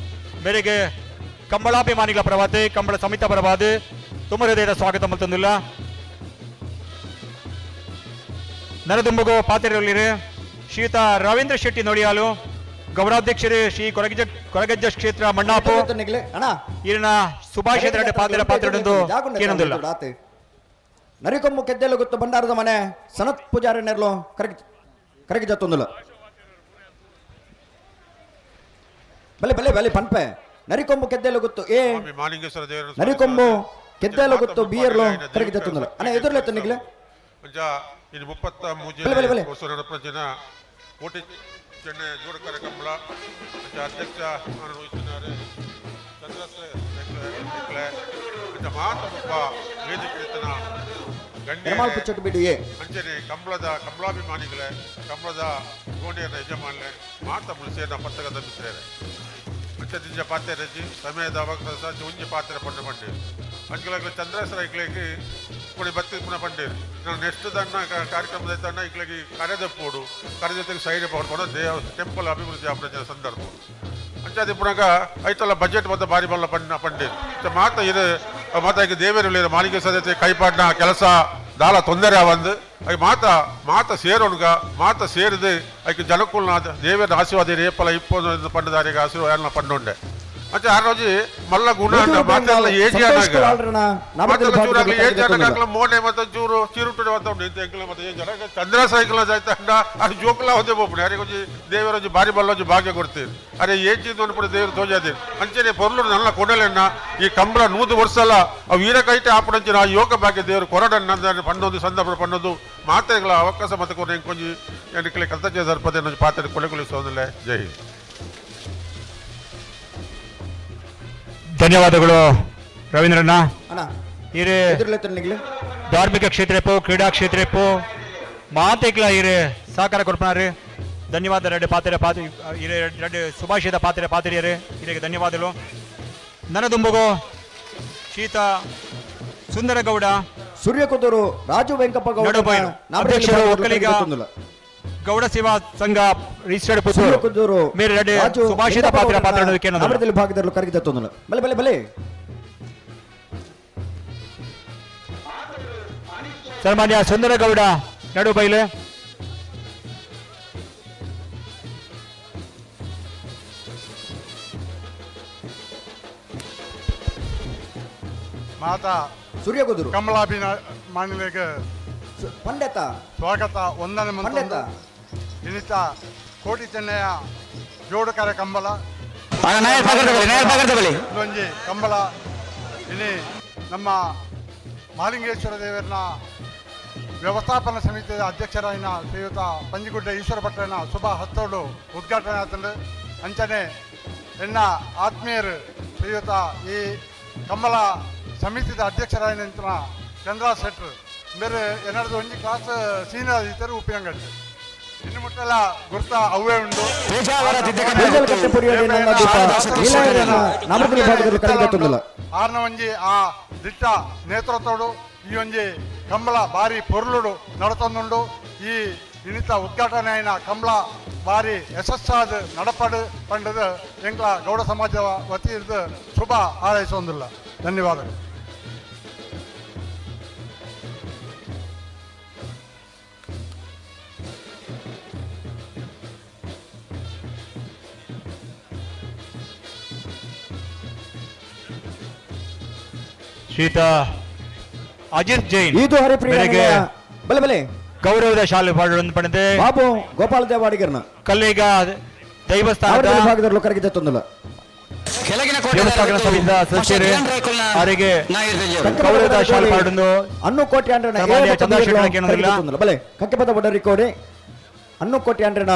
ಮೇರೆಗೆ ಕಂಬಳಾಭಿಮಾನಿಗಳ ಪರವಾದ ಕಂಬಳ ಸಮಿತಿ ಪರವಾದ ತುಂಬ ಹೃದಯದ ಸ್ವಾಗತ ಮಲ್ತೊಂದಿಲ್ಲ. ನರದುಂಬಗು ಪಾತ್ರೆಯಲ್ಲಿರೆ ಶ್ರೀಯುತ ರವೀಂದ್ರ ಶೆಟ್ಟಿ ನೋಡಿಯಾಲು ಗೌರವಾಧ್ಯಕ್ಷರೇ ಶ್ರೀ ಕೊರಗಜ್ಜ ಕೊರಗಜ್ಜ ಕ್ಷೇತ್ರ ಮಣ್ಣಾಪು ನಿಗ್ಲೆ ಅಣ್ಣ ಇರಿನ ಸುಭಾಷ್ ರೆಡ್ಡಿ ಪಾತ್ರ ಪಾತ್ರಡೊಂದು ಕೇನೊಂದಿಲ್ಲ. ನರಿಕೊಂಬು ಕೆದ್ದೆಲು ಗೊತ್ತು ಭಂಡಾರದ ಮನೆ ಸನತ್ ಪೂಜಾರಿ ನೆರ್ಲು ಕರಗಿ ಕರಗಿ ಜತ್ತೊಂದುಲ. ಬಲೆ ಬಲೆ ಬಲೆ ಪನ್ಪೆ ನರಿಕೊಂಬು ಕೆದ್ದೆಲು ಗೊತ್ತು ಏ ಮಾಲಿಂಗೇಶ್ವರ ದೇವರ ನರಿಕೊಂಬು ಕೆದ್ದೆಲು ಗೊತ್ತು ಬಿಯರ್ಲು ಕರಗಿ ಜತ್ತೊಂದುಲ. ಅಣ್ಣ ಎದುರ್ಲೆ ನಿಗ್ಲೆ ಒಂಜ ಇನ್ನು ಮುಪ್ಪತ್ತ ಬಲೆ, ಬಲೆ, ಬಲೆ. ಮೂಜೆ ವರ್ಷ ನಡಪಂಚಿನ ಕೋಟಿ ಚೆನ್ನೈ ಜೋಡಕರ ಕಂಬಳ ಅಂಚ ಅಧ್ಯಕ್ಷ ವಹಿಸಿದ್ದಾರೆ ಚಂದ್ರಶೇಖರ್ ಅಂಚ ಮಾತ ಒಬ್ಬ ವೇದಿಕೆ ಗಣ್ಯ ಪೆರ್ಮಾಳ್ ಪುಚ್ಚಟ್ಟು ಬಿಡು ಎ ಅಂಚನೆ ಕಂಬಳದ ಕಂಬಳಾಭಿಮಾನಿಗಳೇ ಕಂಬಳದ ಗೋಣಿಯರ ಯಜಮಾನಲೆ ಮಾತ ಮುಳಿಸೇನ ಪತ್ತಕದ ಮಿತ್ರರೇ ಅಂಚ ದಿಂಜ ಪಾತ್ರೆ ರಜಿ ಸಮಯದ ಅವಕಾಶ ಒಂಜಿ ಪಾತ್ರೆ ಪಂಡ ಪಂಡೇರು ಅಂಚಲಾಗ್ಲ ಚಂದ್ರಸರ ಇಕ್ಲೆಗ್ ಪುಣೆ ಬತ್ತಿ ಪುನಃ ಪಂಡೇರು. ನಾನು ನೆಕ್ಸ್ಟ್ ದಣ್ಣ ಕಾರ್ಯಕ್ರಮದ ತಣ್ಣ ಇಕ್ಲೆಗ್ ಕರೆದಪ್ಪೋಡು ಕರೆದೊತ್ತಿಗೆ ಸೈಡ್ ಪಡ್ಕೊಂಡು ದೇವ ಟೆಂಪಲ್ ಅಭಿವೃದ್ಧಿ ಆಪರೇಷನ್ ಸಂದರ್ಭ ಅಂಚಾದಿ ಪುನಗ ಐತಲ್ಲ ಬಜೆಟ್ ಮತ್ತೆ ಬಾರಿ ಬಲ್ಲ ಪಂಡ ಪಂಡೇರು. ಮಾತ ಇದು ಮಾತ ಈಗ ದೇವೇರು ಮಾಲಿಕೆ ಸದಸ್ಯ ಕೈಪಾಡ್ನ ಕೆಲಸ ದಾಲ ತೊಂದರೆ ಆವಂದು ಅಯ್ಯ ಮಾತ ಮಾತ ಸೇರೋಣ್ಗ ಮಾತ ಸೇರಿದು ಐಕ್ ಜನಕುಲ್ನ ದೇವರ ಆಶೀರ್ವಾದ ಏಪಲ ಇಪ್ಪೊಂದು ಪಂಡದಾರಿಗೆ ಆಶೀರ್ವಾದ ಪಂಡುಂಡೆ. ಅಂಚೆ ಆ ರೋಜಿ ಮಲ್ಲ ಗುಣ ಮಾತೆಲ್ಲ ಏಜಿ ಸಂತೋಷ್ ಅನ್ನಾಗ ಕುಲಾಲ್ರನ ನಾಮದಲ್ಲಿ ಮಾತೆಲ್ಲ ಚೂರಾಗ್ಲಿ ಭಾಗದಲ್ಲೂ ಏಜ್ ಕರಗಿ ಜತ್ತೊಂದುಲ. ಅನ್ನಾಗ್ಲ ಮೋನೆ ಮತ್ತೆ ಚೂರು ಚಿರುಟು ಮತ್ತೆ ಉಂಟು ಇಂತ ಎಂಕ್ಲ ಮತ್ತೆ ಏಜ್ ಅನ್ನಾಗ ಚಂದ್ರ ಸೈಕಲ್ ಜಾಯ್ತ ಅಂಡ ಅದು ಜೋಕುಲ ಹೊಂದೆ ಬೋಪುಣೆ ಅರೆ ಒಂಜಿ ದೇವರ ಒಂಜಿ ಬಾರಿ ಬಲ್ಲ ಒಂಜಿ ಭಾಗ್ಯ ಕೊಡ್ತೀರಿ ಅರೆ ಏಜಿ ಪೂರ ದೇವರು ತೋಜಾದಿರಿ. ಅಂಚನೆ ಪೊರ್ಲು ನನ್ನ ಕೊಡಲೆನ್ನ ಈ ಕಂಬಳ 100 ವರ್ಷಲ ಅವು ವೀರ ಕೈಟೆ ಆಪಡಂಚಿನ ಆ ಯೋಗ ಭಾಗ್ಯ ದೇವರು ಕೊರಡನ್ನ ಪಣ್ಣೊಂದು ಸಂದರ್ಭ ಪಣ್ಣೊಂದು ಮಾತೆಗಳ ಅವಕಾಶ ಮತ್ತೆ ಕೊರ ಎಂಕೊಂಜಿ ಎಂಕ್ಲೆ ಕಲ್ತಜೆ ಸರ್ಪದೆ ಒಂಜಿ ಪಾತ್ರೆ ಕೊಲೆಗೊಳಿಸೋದಿಲ್ಲ. ಜೈ ಹಿಂದ್. ಧನ್ಯವಾದಗಳು ರವೀಂದ್ರಣ್ಣ. ಅಣ್ಣ ಹಿರೇ ಎದುರ್ಲೆ ನಿಗ್ಲೆ ಧಾರ್ಮಿಕ ಕ್ಷೇತ್ರಪ್ಪು ಕ್ರೀಡಾ ಕ್ಷೇತ್ರಪ್ಪು ಮಾತೆಗ್ಲ ಹಿರೇ ಸಹಕಾರ ಕೊಡ್ಪನಾರಿ ಧನ್ಯವಾದ. ರೆಡ್ಡಿ ಪಾತ್ರೆ ಪಾತ್ರೆ ಹಿರೇ ರೆಡ್ಡಿ ಸುಭಾಷಿತ ಪಾತ್ರೆ ಪಾತ್ರೆಯರೇ ಹಿರೇಗೆ ಧನ್ಯವಾದಗಳು. ನನದುಂಬಗು ಶೀತ ಸುಂದರಗೌಡ ಸೂರ್ಯಕುದೂರು ರಾಜು ವೆಂಕಪ್ಪ ಗೌಡ ನಡುಬೈಲು. ಅಧ್ಯಕ್ಷರು ಒಕ್ಕಲಿಗ ಗೌಡ ಸೇವಾ ಸಂಘ ರಿಜಿಸ್ಟರ್ಡ್ ಪುತ್ತೂರು ಸೂರ್ಯಕುದೂರು ಮೇರೆ ರೆಡ್ಡಿ ರಾಜು ಸುಭಾಷಿತ ವೆಂಕಪ್ಪ ಪಾತ್ರೆ ಗೌಡನ ಪಾತ್ರೆ ನಾಮದಲ್ಲಿ ಭಾಗದಲ್ಲೂ ಕರಗಿ ಜತ್ತೊಂದುಲ. ಬಲೆ ಬಲೆ ಬಲೆ ಸನ್ಮಾನ್ಯ ಸುಂದರಗೌಡ ನಡುಬೈಲು. ಮಾತಾ ಸೂರ್ಯಕುದೂರು ಕಮಲಾಭಿಮಾನಿಗಳಿಗೆ ಪಂಡೆತ ಸ್ವಾಗತ ವಂದನೆ ಪಂಡೆತ ಇನ್ನಿತ ಕೋಟಿ ಚೆನ್ನಯ್ಯ ಜೋಡುಕರೆ ಕಂಬಳ ಇದೊಂಜಿ ಕಂಬಳ ಇನಿ ನಮ್ಮ ಮಾಲಿಂಗೇಶ್ವರ ದೇವರನ ವ್ಯವಸ್ಥಾಪನಾ ಸಮಿತಿಯ ಅಧ್ಯಕ್ಷರಾಯಿನ ಶ್ರೀಯುತ ಪಂಜಿಗುಡ್ಡ ಈಶ್ವರ ಭಟ್ರನ ಶುಭ ಹಸ್ತೋಡು ಉದ್ಘಾಟನೆ ಆತಂಡು. ಅಂಚನೆ ಎನ್ನ ಆತ್ಮೀಯರು ಶ್ರೀಯುತ ಈ ಕಂಬಳ ಸಮಿತಿದ ಅಧ್ಯಕ್ಷರಾಯಿನ ಚಂದ್ರ ಶೆಟ್ರು ಬೇರೆ ಏನಾದ್ರು ಒಂಜಿ ಕ್ಲಾಸ್ ಸೀನಿಯರ್ ಇದ್ದಾರೆ ಉಪ್ಪಿನಂಗಡಿ ಇನ್ನು ಮುಟ್ಟೆಲ್ಲ ಗುರ್ತ ಅವೇ ಉಂಡು. ಪೂಜಲ್ ಪುರಿಯಡಿ ನನ್ನ ದೀಪ ನೀಲಾಯನ ನಾಮದಲ್ಲಿ ಭಾಗದಲ್ಲೂ ಕರಗಿ ಜತ್ತೊಂದುಲ. ಆರ್ನ ಒಂಜಿ ಆ ದಿಟ್ಟ ನೇತೃತ್ವಡು ಈ ಒಂಜಿ ಕಂಬಳ ಬಾರಿ ಪೊರ್ಲುಡು ನಡತೊಂದುಂಡು. ಈ ಇನ್ನಿತ ಉದ್ಘಾಟನೆ ಆಯಿನ ಕಂಬಳ ಬಾರಿ ಯಶಸ್ಸಾದ ನಡಪಡು ಪಂಡದ ಎಂಕ್ಲ ಗೌಡ ಸಮಾಜ ವತಿಯಿಂದ ಶುಭ ಹಾರೈಸೊಂದಿಲ್ಲ. ಧನ್ಯವಾದಗಳು. ಶ್ರೀತ ಅಜಿತ್ ಜೈನ್ ಇದು ಹರಿಪ್ರಿಯ ಮೇರೆಗೆ ಬಲೆ ಬಲೆ ಗೌರವದ ಶಾಲೆ ಪಾಡೊಂದು ಪಡೆದೆ ಬಾಬು ಗೋಪಾಲ ದೇವಾಡಿಗರ್ನ ಕಲ್ಲಿಗ ದೈವಸ್ಥಾನದ ಭಾಗದಲ್ಲಿ ಕರಗಿದ ತೊಂದಲ್ಲ. ಕೆಳಗಿನ ದೇವಸ್ಥಾನಗಳ ಸಭೆಯಿಂದ ಸದಸ್ಯರೇ ಅವರಿಗೆ ಗೌರವದ ಶಾಲೆ ಪಾಡೊಂದು ಅನ್ನು ಕೋಟಿ ಅಂಡ್ರನ ಸನ್ಮಾನ್ಯ ಚಂದ್ರಶೇಖರ ಕೇನೋದಿಲ್ಲ. ಬಲೆ ಕಕ್ಕೆಪದ ಬಡರಿ ಕೋಡಿ ಅನ್ನು ಕೋಟಿ ಅಂಡ್ರನ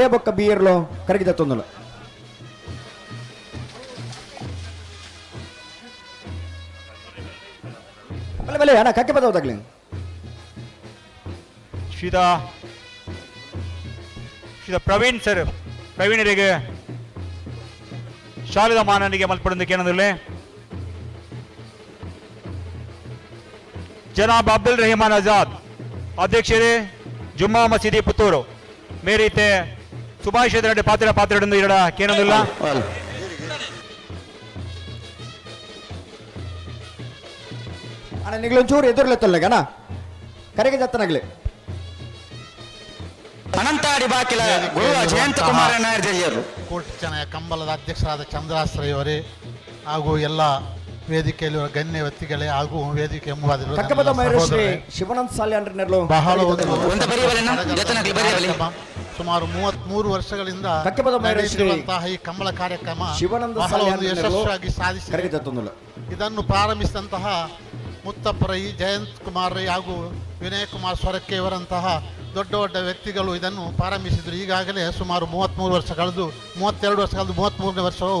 ಎ ಬೊಕ್ಕ ಬಿ ಇರ್ಲೋ ಕರಗಿದ ತೊಂದಲ್ಲ. ಬಲೆ ಬಲೆ ಅಣ್ಣ ಕಕ್ಕೆಪದ ಹೋದಾಗ್ಲಿ. ಶ್ರೀತ ಶ್ರೀತ ಪ್ರವೀಣ್ ಸರ್ ಪ್ರವೀಣರಿಗೆ ಶಾಲೆದ ಮಾನನಿಗೆ ಮಲ್ಪಡೊಂದು ಕೇನೋದಿಲ್ಲ. ಜನಾಬ್ ಅಬ್ದುಲ್ ರೆಹಮಾನ್ ಆಜಾದ್ ಅಧ್ಯಕ್ಷರೇ ಜುಮ್ಮಾ ಮಸೀದಿ ಪುತ್ತೂರು ಮೇರೀತೆ ಸುಭಾಷ್ ರೆಡ್ಡಿ ಪಾತ್ರ ಪಾತ್ರಡೊಂದು ಇರಡ ಕೇನೋದಿಲ್ಲ. ಅಣ್ಣ ನಿಗ್ಲೊಂಚೂರು ಎದುರ್ಲೆತ್ತಲ್ಲ ಅಣ್ಣ ಕರೆಗೆ ಜತ್ತನಾಗ್ಲಿ. ಅನಂತಾಡಿ ಬಾಕಿಲ ಗುರುವ ಜಯಂತ ಕುಮಾರ ನಾಯರ್ ಜಲ್ಲಿಯರು. ಕೋಟಿ ಚೆನ್ನಯ ಕಂಬಳದ ಅಧ್ಯಕ್ಷರಾದ ಚಂದ್ರಾಶ್ರಯವರೇ ಹಾಗೂ ಎಲ್ಲ ವೇದಿಕೆಯಲ್ಲಿರುವ ಗಣ್ಯ ವ್ಯಕ್ತಿಗಳೇ ಹಾಗೂ ವೇದಿಕೆ ಮುಂಭಾಗದಲ್ಲಿರುವ ಕಕ್ಕಪದ ನನ್ನ ಮೈರೇಶ್ರೀ ಸಹೋದರರೇ, ಶಿವಾನಂದ ಸಾಲೆ ಅಂಡ್ರನೆರ್ಲೋ ಬಹಳ ಒಂದು ಒಂದು ಬರೆಯವಲೆನ? ಜತನಗ್ಲಿ ಬರೆಯವಲೆ? ಕಾರ್ಯಕ್ರಮ ಸುಮಾರು 33 ವರ್ಷಗಳಿಂದ ಕಕ್ಕೆಪದ ಮೈರೇಶ್ರೀ ನಡೆಯುತ್ತಿರುವಂತಹ ಈ ಕಂಬಳ ಕಾರ್ಯಕ್ರಮ ಶಿವಾನಂದ ಬಹಳ ಸಾಲೆ ಒಂದು ಅಂಡ್ರನೆರ್ಲೋ ಯಶಸ್ವಿಯಾಗಿ ಸಾಧಿಸಿದೆ. ಕರೆಗೆ ತೊಂದಲ್ಲ. ಇದನ್ನು ಪ್ರಾರಂಭಿಸಿದಂತಹ ಮುತ್ತಪ್ಪ ರೈ, ಜಯಂತ್ ಕುಮಾರ್ ರೈ ಹಾಗೂ ವಿನಯ್ ಕುಮಾರ್ ಸೊರಕೆ ಇವರಂತಹ ದೊಡ್ಡ ದೊಡ್ಡ ವ್ಯಕ್ತಿಗಳು ಇದನ್ನು ಪ್ರಾರಂಭಿಸಿದರು. ಈಗಾಗಲೇ ಸುಮಾರು 33 ವರ್ಷ ಕಳೆದು 32 ವರ್ಷ ಕಳೆದು 33ನೇ ವರ್ಷವು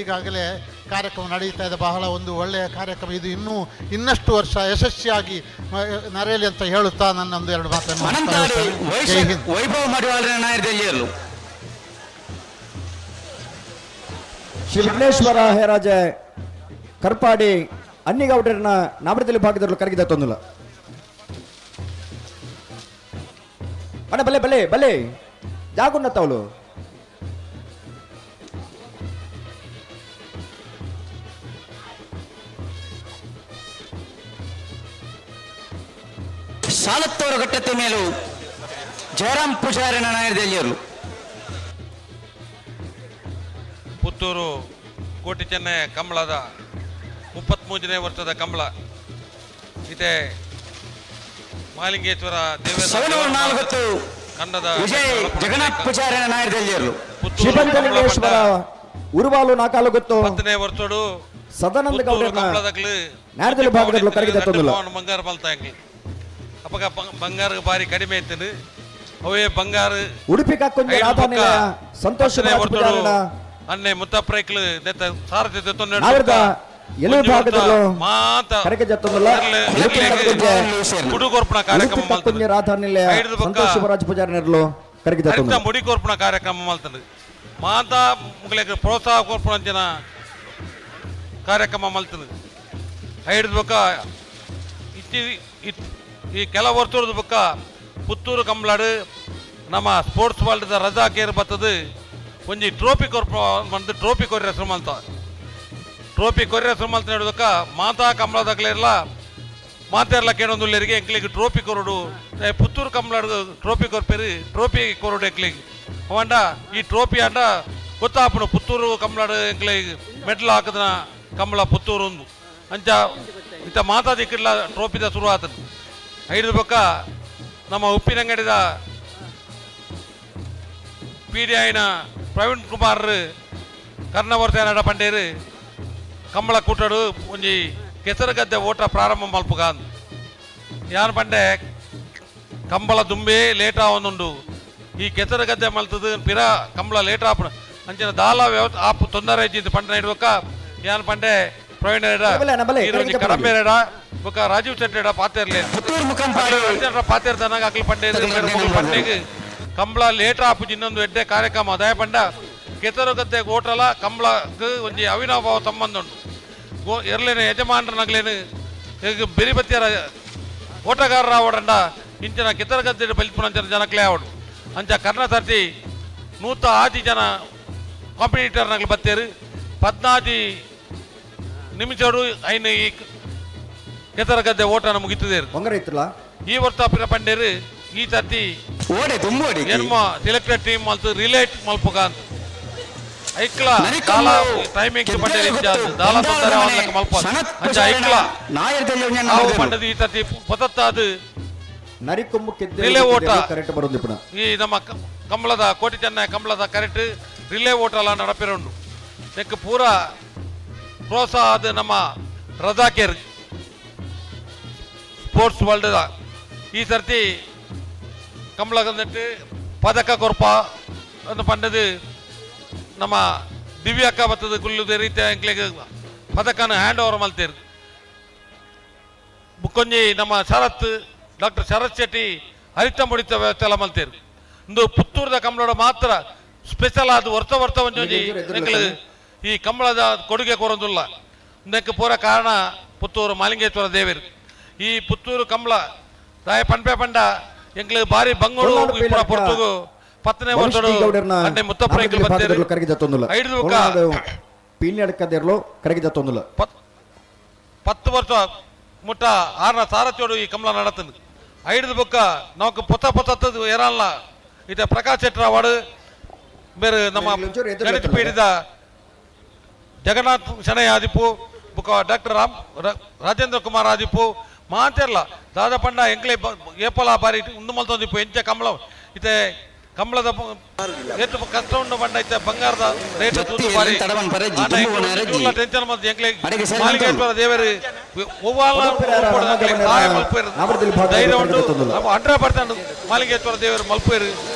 ಈಗಾಗಲೇ ಕಾರ್ಯಕ್ರಮ ನಡೆಯುತ್ತಾ ಇದೆ. ಬಹಳ ಒಂದು ಒಳ್ಳೆಯ ಕಾರ್ಯಕ್ರಮ ಇದು. ಇನ್ನೂ ಇನ್ನಷ್ಟು ವರ್ಷ ಯಶಸ್ವಿಯಾಗಿ ನಡೆಯಲಿ ಅಂತ ಹೇಳುತ್ತಾ ನನ್ನ ಒಂದು ಎರಡು ಮಾತನ್ನು ಅನಂತಾಡಿ ಮುಕ್ತಾಯ. ಜೈ ಹಿಂದ್. ವೈಭವ ಮಡಿವಾಳರ ನಾಯರ್ ಜಲ್ಲಿಯರು. ಶ್ರೀ ವಿಘ್ನೇಶ್ವರ ಹೇರಾಜ ಕರ್ಪಾಡಿ ಅನ್ನಿಗೌಡರನ್ನ ನಾಮರದಲ್ಲಿ ಭಾಗದಲ್ಲಿ ಕರಗಿದ ತೊಂದಲ್ಲ. ಅಣ್ಣ ಬಲೆ ಬಲೆ ಬಲೆ ಜಾಗುನ್ನ ತಾವಳು. ಸಾಲತ್ತೋರ ಘಟ್ಟത്തെ ಮೇಲೂ ಜಯರಾಮ್ ಪೂಜಾರಿನ ನಾಯರ್ ಜಲ್ಲಿಯರು. ಪುತ್ತೂರು ಕೋಟಿ ಚೆನ್ನೈ ಕಂಬಳದ 33ನೇ ವರ್ಷದ ಕಂಬಳ ಇದೆ. ಮಾಲಿಂಗೇಶ್ವರ ಸವಣೂರು ನಾಲ್ವತ್ತು ಕಂಡದ ವಿಜಯ್ ಜಗನ್ನಾಥ್ ಪೂಜಾರಿನ ನಾಯರ್ ಜಲ್ಲಿಯರು. ಶ್ರೀಪಂಚಲಿಂಗೇಶ್ವರ ಉರುವಾಲು ನಾಕಾಲು ಗೊತ್ತು 10ನೇ ವರ್ಷಡು ಸದಾನಂದ ಪುತ್ತೂರು ಗೌಡರನ್ನ ಕಂಬಳದಕ್ಲು ನಾಯರ್ದಲ್ಲಿ ಭಾಗದಲ್ಲಿ ಕರಗಿದ ತೊಂದಲ್ಲ. ಬಂಗಾರ ಮಲ್ತಾಂಗ್ಲಿ ಅಪ್ಪಗ ಬಂಗಾರ ಬಾರಿ ಕಡಿಮೆ ಇತ್ತು ಅವೇ ಬಂಗಾರ. ಉಡುಪಿ ಕಾಕೊಂಜ ಐದು ರಾಧಾ ಬೊಕ್ಕ ನಿಲಯ ಸಂತೋಷ್ 10ನೇ ರಾಜ್ ವರ್ಷಡು ಪೂಜಾರನ ಅನ್ನೆ ಮುತ್ತಪ್ರೈಕ್ಲು ನೆತ್ತ ಸಾರಥಿ ನಾವರ್ದ ಎಲ್ಲಿ ಭಾಗದಲ್ಲೂ ಮಾತ ಕರಗೆ ಜತ್ತೊಂದಲ್ಲ. ಉಡುಪಿ ಕಾಕೊಂಜೆ ಕುಡುಕೊರ್ಪಣ ಕಾರ್ಯಕ್ರಮ ಉಡುಪಿ ಕಾಕೊಂಜೆ ರಾಧಾ ನಿಲಯ ಐದು ಬೊಕ್ಕ ಸಂತೋಷ್ ಶಿವರಾಜ್ ಪೂಜಾರನೆರ್ಲು ಕರಗಿದ ಹರಿತ ತೊಂದಲ್ಲ. ಮುಡಿ ಕೊರ್ಪಣ ಕಾರ್ಯಕ್ರಮ ಮಲ್ತಂದು ಮಾತಾ ಮುಗಲಿಗೆ ಪ್ರೋತ್ಸಾಹ ಕೊರ್ಪಣ ಅಂಚಿನ ಕಾರ್ಯಕ್ರಮ ಮಲ್ತಂದು ಐದು ಬೊಕ್ಕ ಇತ್ತಿ ಈ ಕೆಲ ವರ್ಷದ ಬೊಕ್ಕ ಪುತ್ತೂರು ಕಂಬಳಾಡು ನಮ್ಮ ಸ್ಪೋರ್ಟ್ಸ್ ವರ್ಲ್ಡ್ ರಜಾ ಕೇರ್ ಬರ್ತದೆ ಒಂಜಿ ಟ್ರೋಫಿ ಕೊರ್ಪ ಬಂದು ಟ್ರೋಫಿ ಕೊರ್ರೆ ಹೆಸರು ಮಲ್ತ ಟ್ರೋಫಿ ಕೊರ್ರೆ ಹೆಸರು ಮಲ್ತ ನಡುದಕ್ಕ ಮಾತಾ ಕಂಬಳದಾಗಲಿರಲ್ಲ ಮಾತೆರ್ಲ ಕೇಳೊಂದುಲ್ಲೆರಿಗೆ ಎಂಕ್ಲಿಗೆ ಟ್ರೋಫಿ ಕೊರಡು ಪುತ್ತೂರು ಕಂಬಳಾಡು ಟ್ರೋಫಿ ಕೊರ್ಪೇರಿ ಟ್ರೋಫಿ ಕೊರಡು ಎಂಕ್ಲಿಗೆ ಅವಂಡ ಈ ಟ್ರೋಫಿ ಅಂಡ ಗೊತ್ತಾಪುನು ಪುತ್ತೂರು ಕಂಬಳಾಡು ಎಂಕ್ಲಿಗೆ ಮೆಡ್ಲ್ ಹಾಕದನ ಕಂಬಳ ಪುತ್ತೂರು ಒಂದು ಅಂಚ ಇಂಥ ಮಾತಾ ದಿಕ್ಕಿಡ್ಲ ಟ್ರೋಫಿದ ಶುರು ಆತನು ಐದು ಬೊಕ್ಕ ನಮ್ಮ ಉಪ್ಪಿನಂಗಡಿದ ಪಿ ಡಿ ಐನ ಪ್ರವೀಣ್ ಕುಮಾರ್ ಕರ್ಣವರ್ತ ನಡ ಪಂಡೇರು ಕಂಬಳ ಕೂಟಡು ಒಂಜಿ ಕೆಸರುಗದ್ದೆ ಓಟ ಪ್ರಾರಂಭ ಮಲ್ಪುಗ ಯಾನ್ ಪಂಡೆ ಕಂಬಳ ದುಂಬೆ ಲೇಟ್ ಆವೊಂದುಂಡು ಈ ಕೆಸರುಗದ್ದೆ ಮಲ್ತದು ಪಿರ ಕಂಬಳ ಲೇಟ್ ಆಪುನ ಅಂಚಿನ ದಾಲ ವ್ಯವಸ್ಥೆ ಆಪು ತೊಂದರೆ ಇದ್ದಿದ್ದು ಪಂಡ ಇಡ್ಬೇಕ ಯಾನ್ ಪಂಡೆ ಪ್ರವೀಣ್ ರೆಡ ಬಲೆ, ಬಲೆ, ಈರೊಂಜಿ ಕರೆಕ್ಟ್ ಕಡಂಬೆ ರೆಡ ಬೊಕ್ಕ ರಾಜೀವ್ ಶೆಟ್ಟಿ ರೆಡ ಪಾತೆರ್ಲೆ ಪುತ್ತೂರು ಮುಖಂಪಾಡಿ ಪಾತೆರ್ದನಾಗ ಅಕ್ಲು ಪಂಡೆ ಪಂಡೆಗ್ ಕಂಬಳ ಲೇಟ್ ಆಪುಜಿ ಇನ್ನೊಂದು ಎಡ್ಡೆ ಕಾರ್ಯಕ್ರಮ ದಯ ಪಂಡ ಕೆಸರುಗದ್ದೆ ಓಟಲ ಕಂಬಳಗ್ ಒಂಜಿ ಅವಿನಾಭಾವ ಸಂಬಂಧ ಉಂಟು ಗೋ ಎರ್ಲೇನೆ ಯಜಮಾನ್ರನಗ್ಲೇನು ಈಗ ಬೆರಿಬತ್ತಿಯರ ಓಟಗಾರರ ಆವಡಂಡ ಇಂಚಿನ ಕೆಸರುಗದ್ದೆ ಬಲಿಪುನಂಚಿನ ಜನಕ್ಲೇ ಆವಡು ಅಂಚ ಕರ್ಣ ತರ್ತಿ 106 ಜನ ಕಾಂಪಿಟೇಟರ್ ನಗಲು ಬತ್ತೇರು 14 ನಿಮಿಷಡು ಐನು ಈ ಕೆಸರ ಗದ್ದೆ ಓಟನ ಮುಗಿತದೇರು ಒಂಗರ ಈ ವರ್ಷ ಪಿರ ಪಂಡೇರು ಈ ಸರ್ತಿ ಓಡೆ ತುಂಬೋಡಿ ಎನ್ಮ ಸೆಲೆಕ್ಟೆಡ್ ಟೀಮ್ ಮಲ್ತು ರಿಲೇಟ್ ಮಲ್ಪುಗ ಅಂತ ಐಕ್ಲ ದಾಲ ಟೈಮಿಂಗ್ ಪಂಡೇರು ಇಚ್ಛಾದು ದಾಲ ತೊಂದರೆ ಅವನ್ಲಕ್ಕ ಮಲ್ಪ ಅಂಚ ಐಕ್ಲ ಆವು ಪಂಡದು ಈ ಸರ್ತಿ ಪೊತತ್ತಾದು ನರಿಕೊಂಬು ರಿಲೇ ಓಟ ಕರೆಕ್ಟ್ ಬರೋದು ಈ ನಮ್ಮ ಕಂಬಳದ ಕೋಟಿ ಚೆನ್ನೈ ಕಂಬಳದ ಕರೆಕ್ಟ್ ರಿಲೇ ಓಟ ಎಲ್ಲ ನಡಪಿರುಂಡು ನೆಕ್ ಪೂರ ಪ್ರೋತ್ಸಾಹ ಅದು ನಮ್ಮ ರಜಾಕೇರ್ ಸ್ಪೋರ್ಟ್ಸ್ ವರ್ಲ್ಡ್ ಈ ಸರ್ತಿ ಕಂಬಳ ನೆಟ್ಟು ಪದಕ ಕೊರ್ಪ ಅಂತ ಪಂಡದು ನಮ್ಮ ದಿವ್ಯಕ್ಕ ಬತ್ತದ ಕುಲ್ಲುದ ರೀತಿಯ ಎಂಕ್ಲೆಗ್ ಪದಕನ ಹ್ಯಾಂಡ್ ಓವರ್ ಮಲ್ತೇರು. ಬುಕ್ಕೊಂಜಿ ನಮ್ಮ ಶರತ್ ಡಾಕ್ಟರ್ ಶರತ್ ಶೆಟ್ಟಿ ಹರಿತ ಮುಡಿತ ವ್ಯವಸ್ಥೆ ಎಲ್ಲ ಮಲ್ತೇರು. ಇಂದು ಪುತ್ತೂರದ ಕಂಬಳೋಡ ಮಾತ್ರ ಸ್ಪೆಷಲ್ ಆದ ವರ್ಷ ವರ್ಷ ಒಂಜೊಂಜಿ ಎಂಕ್ಲು ಈ ಕಂಬಳದ ಕೊಡುಗೆ ಕೊರೊಂದುಲ್ಲ. ಇಂದಕ್ಕೆ ಪೂರ ಕಾರಣ ಪುತ್ತೂರು ಮಾಲಿಂಗೇಶ್ವರ ದೇವರು. ಈ ಪುತ್ತೂರು ಕಂಬಳ ದಾಯ ಪನ್ಪೆ ಪಂಡ ಎಂಕ್ಲು ಬಾರಿ ಬಂಗೋಡು ಇಪ್ಪುನ ಪೊರ್ತುಗು 10ನೇ ವರ್ಷಡು ಅಡ್ಡೆ ಮುತ್ತಪ್ಪ ಎಂಕ್ಲು ಬತ್ತೇರು. ಐದು ಬುಕ್ಕ ಪೀಣ್ಯಡ್ಕದಿರ್ಲು ಕರಗಿ ಜತ್ತೊಂದುಲ್ಲ 10 ವರ್ಷ ಮುಟ್ಟ ಆರ್ನ ಸಾರಥ್ಯೋಡು ಈ ಕಂಬಳ ನಡತಂದು ಐದು ಬುಕ್ಕ ನಮಕ್ ಪೊತ್ತ ಪೊತ್ತದ್ದು ಏರಲ್ಲ ಇತ ಪ್ರಕಾಶ್ ಶೆಟ್ಟರ್ ಅವಾರ್ಡ್ ಬೇರೆ ನಮ್ಮ ಗಣಿತ ಪೀಠದ ಜಗನ್ನಾಥ್ ಶಣೈ ಆದಿಪ್ಪು ಬುಕ್ಕ ಡಾಕ್ಟರ್ ರಾಮ್ ರಾಜೇಂದ್ರ ಕುಮಾರ್ ಆದಿಪ್ಪು ಮಾತೆರ್ಲ ದಾದ ಪಂಡ ಎಂಕ್ಲೆ ಏಪಲ ಬಾರಿ ಉಂದು ಮಲ್ತೊಂದಿಪ್ಪು ಎಂಚ ಕಂಬಳ ಇತ್ತೆ ಕಂಬಳದ ಏತು ಕಷ್ಟ ಉಂಡು ಪಂಡ ಇತ್ತೆ ಬಂಗಾರದ ರೇಟ್ ತೂತು ಬಾರಿ ಟೆನ್ಷನ್ ಮಲ್ತು ಎಂಕ್ಲೆ ಮಾಲಿಂಗೇಶ್ವರ ದೇವರು ಸಹಾಯ ಮಲ್ಪೇರು ಧೈರ್ಯ ಉಂಟು 100% ಮಾಲಿಂಗೇಶ್ವರ ದೇವರು ಮಲ್ಪೇರು.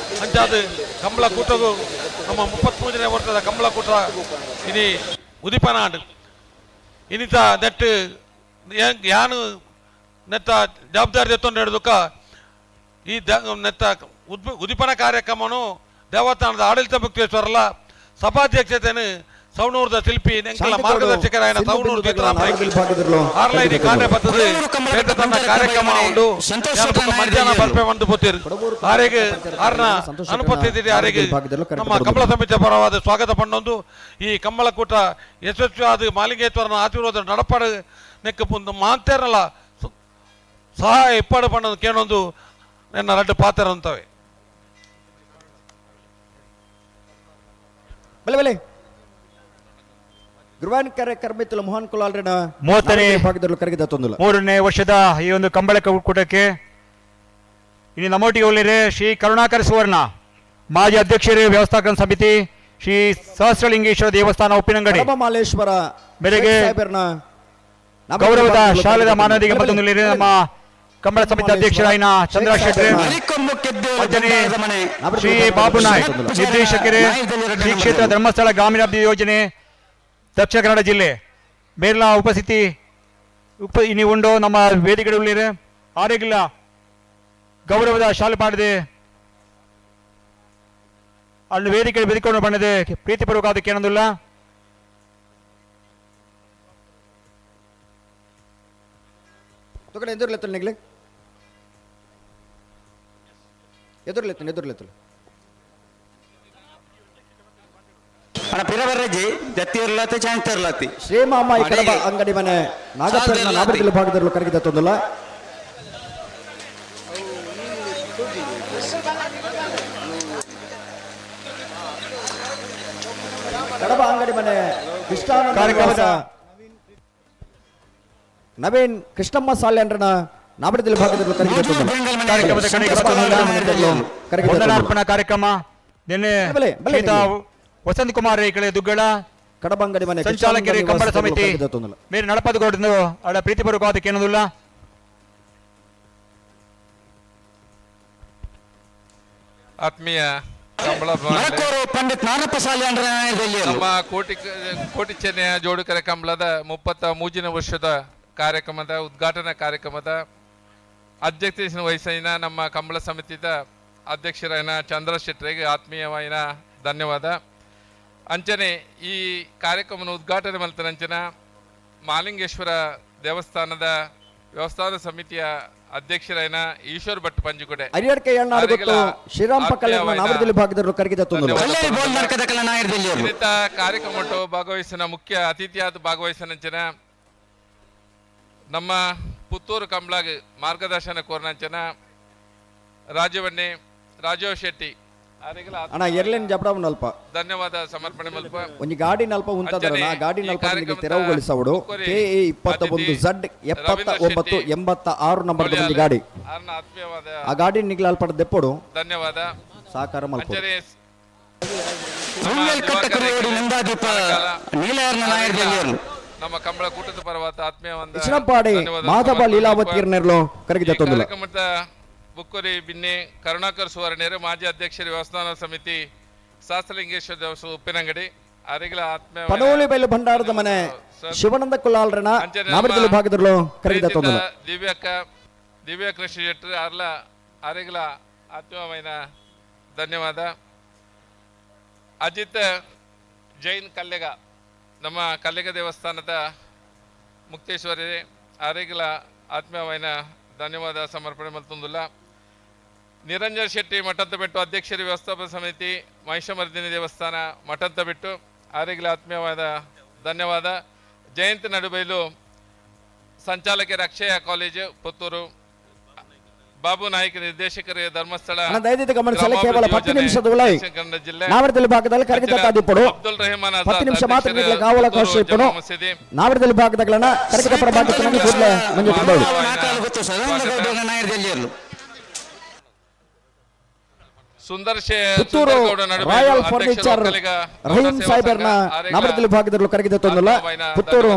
ಅಂಚಾದ ಕಂಬಳ ಕೂಟಗು ನಮ್ಮ 33ನೇ ವರ್ಷದ ಕಂಬಳ ಕೂಟ ಇನಿ ಉದಿಪನ ಆಂಡ್ ಇನ್ನಿತ ನೆಟ್ ಯಾನು ನೆತ್ತ ಜವಾಬ್ದಾರಿ ಎತ್ತೊಂಡು ಹಿಡಿದುಕ ಈ ನೆತ್ತ ಉದಿಪನ ಕಾರ್ಯಕ್ರಮನು ದೇವಸ್ಥಾನದ ಆಡಳಿತ ಮುಕ್ತೇಶ್ವರಲ್ಲ ಸಭಾಧ್ಯಕ್ಷತೆಯನ್ನು ಸವಣೂರದ ಶಿಲ್ಪಿ ಎಂಕಲ ಮಾರ್ಗದರ್ಶಕರಾಯನ ಸವಣೂರು ಸೀತಾರಾಮ ಆರ್ಲೈನಿ ಕಾರ್ಯ ಬರ್ತದೆ ತನ್ನ ಕಾರ್ಯಕ್ರಮ ಉಂಟು ಮಧ್ಯಾಹ್ನ ಬರ್ಪೆ ಒಂದು ಪೋತೀರು ಆರೆಗೆ ಆರ್ನ ಅನುಪಸ್ಥಿತಿ ಆರೆಗೆ ನಮ್ಮ ಕಂಬಳ ಸಮಿತಿಯ ಪರವಾದ ಸ್ವಾಗತ ಪಂಡೊಂದು ಈ ಕಂಬಳಕೂಟ ಯಶಸ್ವಿಯಾದ ಮಾಲಿಂಗೇಶ್ವರನ ಆಶೀರ್ವಾದ ನಡಪಾಡು ನೆಕ್ಕ ಮಾಂತೇರಲ್ಲ ಸಹಾಯ ಇಪ್ಪಾಡು ಪಂಡೊಂದು ಕೇಳೊಂದು ನನ್ನ ರಡ್ಡು ಪಾತ್ರ ಅಂತವೆ. ಬಲೆ ಬಲೆ ಗುರುವಾನ್ ಕರ್ಮಿತುಲ ಮೋಹನ್ ಕುಲಾಲ್ರನ 30ನೇ ಭಾಗದಲ್ಲಿ ಕರಗಿದ ತೊಂದುಲ 3ನೇ ವರ್ಷದ ಈ ಒಂದು ಕಂಬಳ ಕೂಟಕ್ಕೆ ಇನ್ನು ನಮ್ಮೊಟ್ಟಿಗೆ ಒಳ್ಳೆಯರೆ ಶ್ರೀ ಕರುಣಾಕರ್ ಸುವರ್ಣ ಮಾಜಿ ಅಧ್ಯಕ್ಷರು ವ್ಯವಸ್ಥಾಪಕ ಸಮಿತಿ ಶ್ರೀ ಸಹಸ್ರಲಿಂಗೇಶ್ವರ ದೇವಸ್ಥಾನ ಉಪ್ಪಿನಂಗಡಿ ಮಾಲೇಶ್ವರ ಮೇರೆಗೆ ಗೌರವದ ಶಾಲೆದ ಮಾನವರಿಗೆ ಮತ್ತೊಂದು ನಮ್ಮ ಕಂಬಳ ಸಮಿತಿ ಅಧ್ಯಕ್ಷರಾಯಿನ ಚಂದ್ರ ಶೆಟ್ಟಿ ಶ್ರೀ ಬಾಬು ನಾಯ್ಕ್ ನಿರ್ದೇಶಕರೇ ಶ್ರೀ ಕ್ಷೇತ್ರ ಧರ್ಮಸ್ಥಳ ಗ್ರಾಮೀಣಾಭಿವೃದ್ಧಿ ಯೋಜನೆ ದಕ್ಷಿಣ ಕನ್ನಡ ಜಿಲ್ಲೆ ಮೇಲಿನ ಉಪಸ್ಥಿತಿ ಇನಿ ಉಂಡು ನಮ್ಮ ವೇದಿಕೆಗಳಲ್ಲಿ ಆರೋಗ್ಯ ಗೌರವದ ಶಾಲೆ ಮಾಡಿದೆ ಅಲ್ಲಿ ವೇದಿಕೆ ಬೆದಿಕೊಂಡು ಬಂದಿದೆ ಪ್ರೀತಿಪೂರ್ವಕ ಅದಕ್ಕೆ ಏನೊಂದಿಲ್ಲ. ಎದುರ್ಲೆತ್ತಲು ಎದುರ್ಲೆತ್ತನು ಎದುರ್ಲೆತ್ತಲು ಶ್ರೀಮಾಮ ಕಡಬ ಅಂಗಡಿ ಮನೆ ನಾಗಪ್ಪನ ನಾಬರ್ದಿಲ ಭಾಗದಲ್ಲಿ ಕರಗಿದ ತೊಂದಲ್ಲ. ಕಡಬ ಅಂಗಡಿ ಮನೆ ಕಾರ್ಯಕ್ರಮದ ನವೀನ್ ಕೃಷ್ಣಮ್ಮ ಸಾಲ್ಯಂಡ್ರನ ನಾಬರ್ದಿಲ ಭಾಗದಲ್ಲಿ ಕರಗಿದ ಕಾರ್ಯಕ್ರಮದ ವಂದನಾರ್ಪಣಾ ಕಾರ್ಯಕ್ರಮ ನಿನ್ನೆ ವಸಂತ್ ಕುಮಾರ್ ರೇಕಳೆ ದುಗ್ಗಳ ಕಡಬಂಗಡಿ ಮನೆ ಸಂಚಾಲಕರು ಕಂಬಳ ಸಮಿತಿ ಮೇರೆ ನಡಪದಗೌಡನು ಅವಳ ಪ್ರೀತಿಪೂರ್ವಕ ಅದಕ್ಕೆ ಏನದಿಲ್ಲ. ಆತ್ಮೀಯ ಕಂಬಳ ಪಂಡಿತ್ ನಾನಪ್ಪ ಸಾಲ್ಯಾಂಡ್ರ ನಮ್ಮ ಕೋಟಿ ಕೋಟಿ ಚೆನ್ನಯ ಜೋಡುಕರೆ ಕಂಬಳದ 33ನೇ ವರ್ಷದ ಕಾರ್ಯಕ್ರಮದ ಉದ್ಘಾಟನಾ ಕಾರ್ಯಕ್ರಮದ ಅಧ್ಯಕ್ಷತೆ ವಹಿಸಿನ ನಮ್ಮ ಕಂಬಳ ಸಮಿತಿದ ಅಧ್ಯಕ್ಷರಾಯನ ಚಂದ್ರ ಶೆಟ್ಟರಿಗೆ ಆತ್ಮೀಯವಾಯಿನ ಧನ್ಯವಾದ. ಅಂಚನೆ ಈ ಕಾರ್ಯಕ್ರಮವನ್ನು ಉದ್ಘಾಟನೆ ಮಲ್ತನಂಚನ ಮಾಲಿಂಗೇಶ್ವರ ದೇವಸ್ಥಾನದ ವ್ಯವಸ್ಥಾನ ಸಮಿತಿಯ ಅಧ್ಯಕ್ಷರಾಯನ ಈಶ್ವರ್ ಭಟ್ ಪಂಜುಕುಡೆ ಅರಿಯಡ್ಕೆ ಎಳ್ನಾಡು ಗೊತ್ತು ಶ್ರೀರಾಮ್ ಪಕ್ಕಲೆ ನಾವರದಲ್ಲಿ ಭಾಗದರು ಕರಗಿದ ತೊಂದರೆ. ಇನ್ನಿತ ಕಾರ್ಯಕ್ರಮ ಭಾಗವಹಿಸಿನ ಮುಖ್ಯ ಅತಿಥಿಯಾದ ಭಾಗವಹಿಸಿನಂಚಿನ ನಮ್ಮ ಪುತ್ತೂರು ಕಂಬ್ಳಾಗ್ ಮಾರ್ಗದರ್ಶನ ಕೋರ್ನಂಚಿನ ರಾಜವನ್ನಿ ರಾಜೀವ್ ಶೆಟ್ಟಿ ಅಣ್ಣ ಎರ್ಲಿನ್ ಜಪಡವನಲ್ಪ ಧನ್ಯವಾದ ಸಮರ್ಪಣೆ ಮಲ್ಪ. ಒಂಜಿ ಗಾಡಿ ನಲ್ಪ ಉಂತದರಣ ಗಾಡಿ ನಲ್ಪ ನಿಮಗೆ ತೆರವುಗೊಳಿಸವಡು ಕೆ ಎ 21 ಝಡ್ 79 86 ನಂಬರ್ ಒಂಜಿ ಗಾಡಿ. ಆ ಗಾಡಿ ನಿಗ್ಲ ಅಲ್ಪ ದೆಪ್ಪೊಡು. ಧನ್ಯವಾದ. ಸಹಕಾರ ಮಲ್ಪ. ನಮ್ಮ ಕಂಬಳ ಕೂಟದ ಪರವಾದ ಆತ್ಮೀಯ ಇಚ್ನಪ್ಪಾಡಿ ಮಾಧವ ಲೀಲಾವತಿಯರ್ನೆರ್ಲು ಕರಗಿದ ತೊಂದಲ. ಕಾರ್ಯಕ್ರಮದ ಬುಕ್ಕೊರಿ ಬಿನ್ನೆ ಕರುಣಾಕರ್ ಸುವರ್ಣೇರು ಮಾಜಿ ಅಧ್ಯಕ್ಷರು ವ್ಯವಸ್ಥಾನ ಸಮಿತಿ ಶಾಸ್ತ್ರಲಿಂಗೇಶ್ವರ ದೇವಸ್ಥಾನ ಉಪ್ಪಿನಂಗಡಿ ಅರಿಗಳ ಆತ್ಮೀಯ ಪನೋಲಿ ಬೈಲು ಭಂಡಾರದ ಮನೆ ಶಿವಾನಂದ ಕುಲಾಲ್ರನ ನಾಮರದಲ್ಲಿ ಭಾಗದಲ್ಲೂ ಕರಗಿದ ತೊಂದಲ. ದಿವ್ಯಕ್ಕ ದಿವ್ಯ ಕೃಷಿ ಶೆಟ್ಟರ್ ಅರ್ಲ ಅರಿಗಳ ಆತ್ಮೀಯమైన ಧನ್ಯವಾದ. ಅಜಿತ್ ಜೈನ್ ಕಲ್ಲೆಗ ನಮ್ಮ ಕಲ್ಲೆಗ ದೇವಸ್ಥಾನದ ಮುಕ್ತೇಶ್ವರಿ ಅರಿಗಳ ಆತ್ಮೀಯమైన ಧನ್ಯವಾದ ಸಮರ್ಪಣೆ ಮಲ್ತೊಂದುಲ್ಲ. ನಿರಂಜನ್ ಶೆಟ್ಟಿ ಮಠಂತಬೆಟ್ಟು ಅಧ್ಯಕ್ಷರು ವ್ಯವಸ್ಥಾಪಕ ಸಮಿತಿ ಮಹಿಷಮರ್ದಿನಿ ದೇವಸ್ಥಾನ ಮಠಂತಬೆಟ್ಟು ಆರಿಗಳ ಆತ್ಮೀಯವಾದ ಧನ್ಯವಾದ. ಜಯಂತ್ ನಡುಬೈಲು ಸಂಚಾಲಕರ ಅಕ್ಷಯ ಕಾಲೇಜು ಪುತ್ತೂರು, ಬಾಬು ನಾಯ್ಕ ನಿರ್ದೇಶಕರು ಧರ್ಮಸ್ಥಳ ಕೇವಲ 10 ನಿಮಿಷದ ನಾವರದಲ್ಲಿ ಭಾಗದಲ್ಲಿ ಕರಗಿದ ತಾದಿಪ್ಪಡು ಅಬ್ದುಲ್ ರೆಹಮಾನ್ 10 ನಿಮಿಷ ಮಾತ್ರ ಕಾವಲಾವಕಾಶ ಇಪ್ಪಡು. ನಾವರದಲ್ಲಿ ಭಾಗದಗಳನ್ನ ಕರಗಿದ ಪ್ರಭಾಗ ಕೂಡಲೇ ಮಂಜು ಸುಂದರ್ ಪುತ್ತೂರು ರಾಯಲ್ ಫರ್ನಿಚರ್ ರಹೀಂ ಸಾಹೇಬರ್ನ ನಾವರದಲ್ಲಿ ಭಾಗದಲ್ಲೂ ಕರಗಿದ ತೊಂದಲ್ಲ. ಪುತ್ತೂರು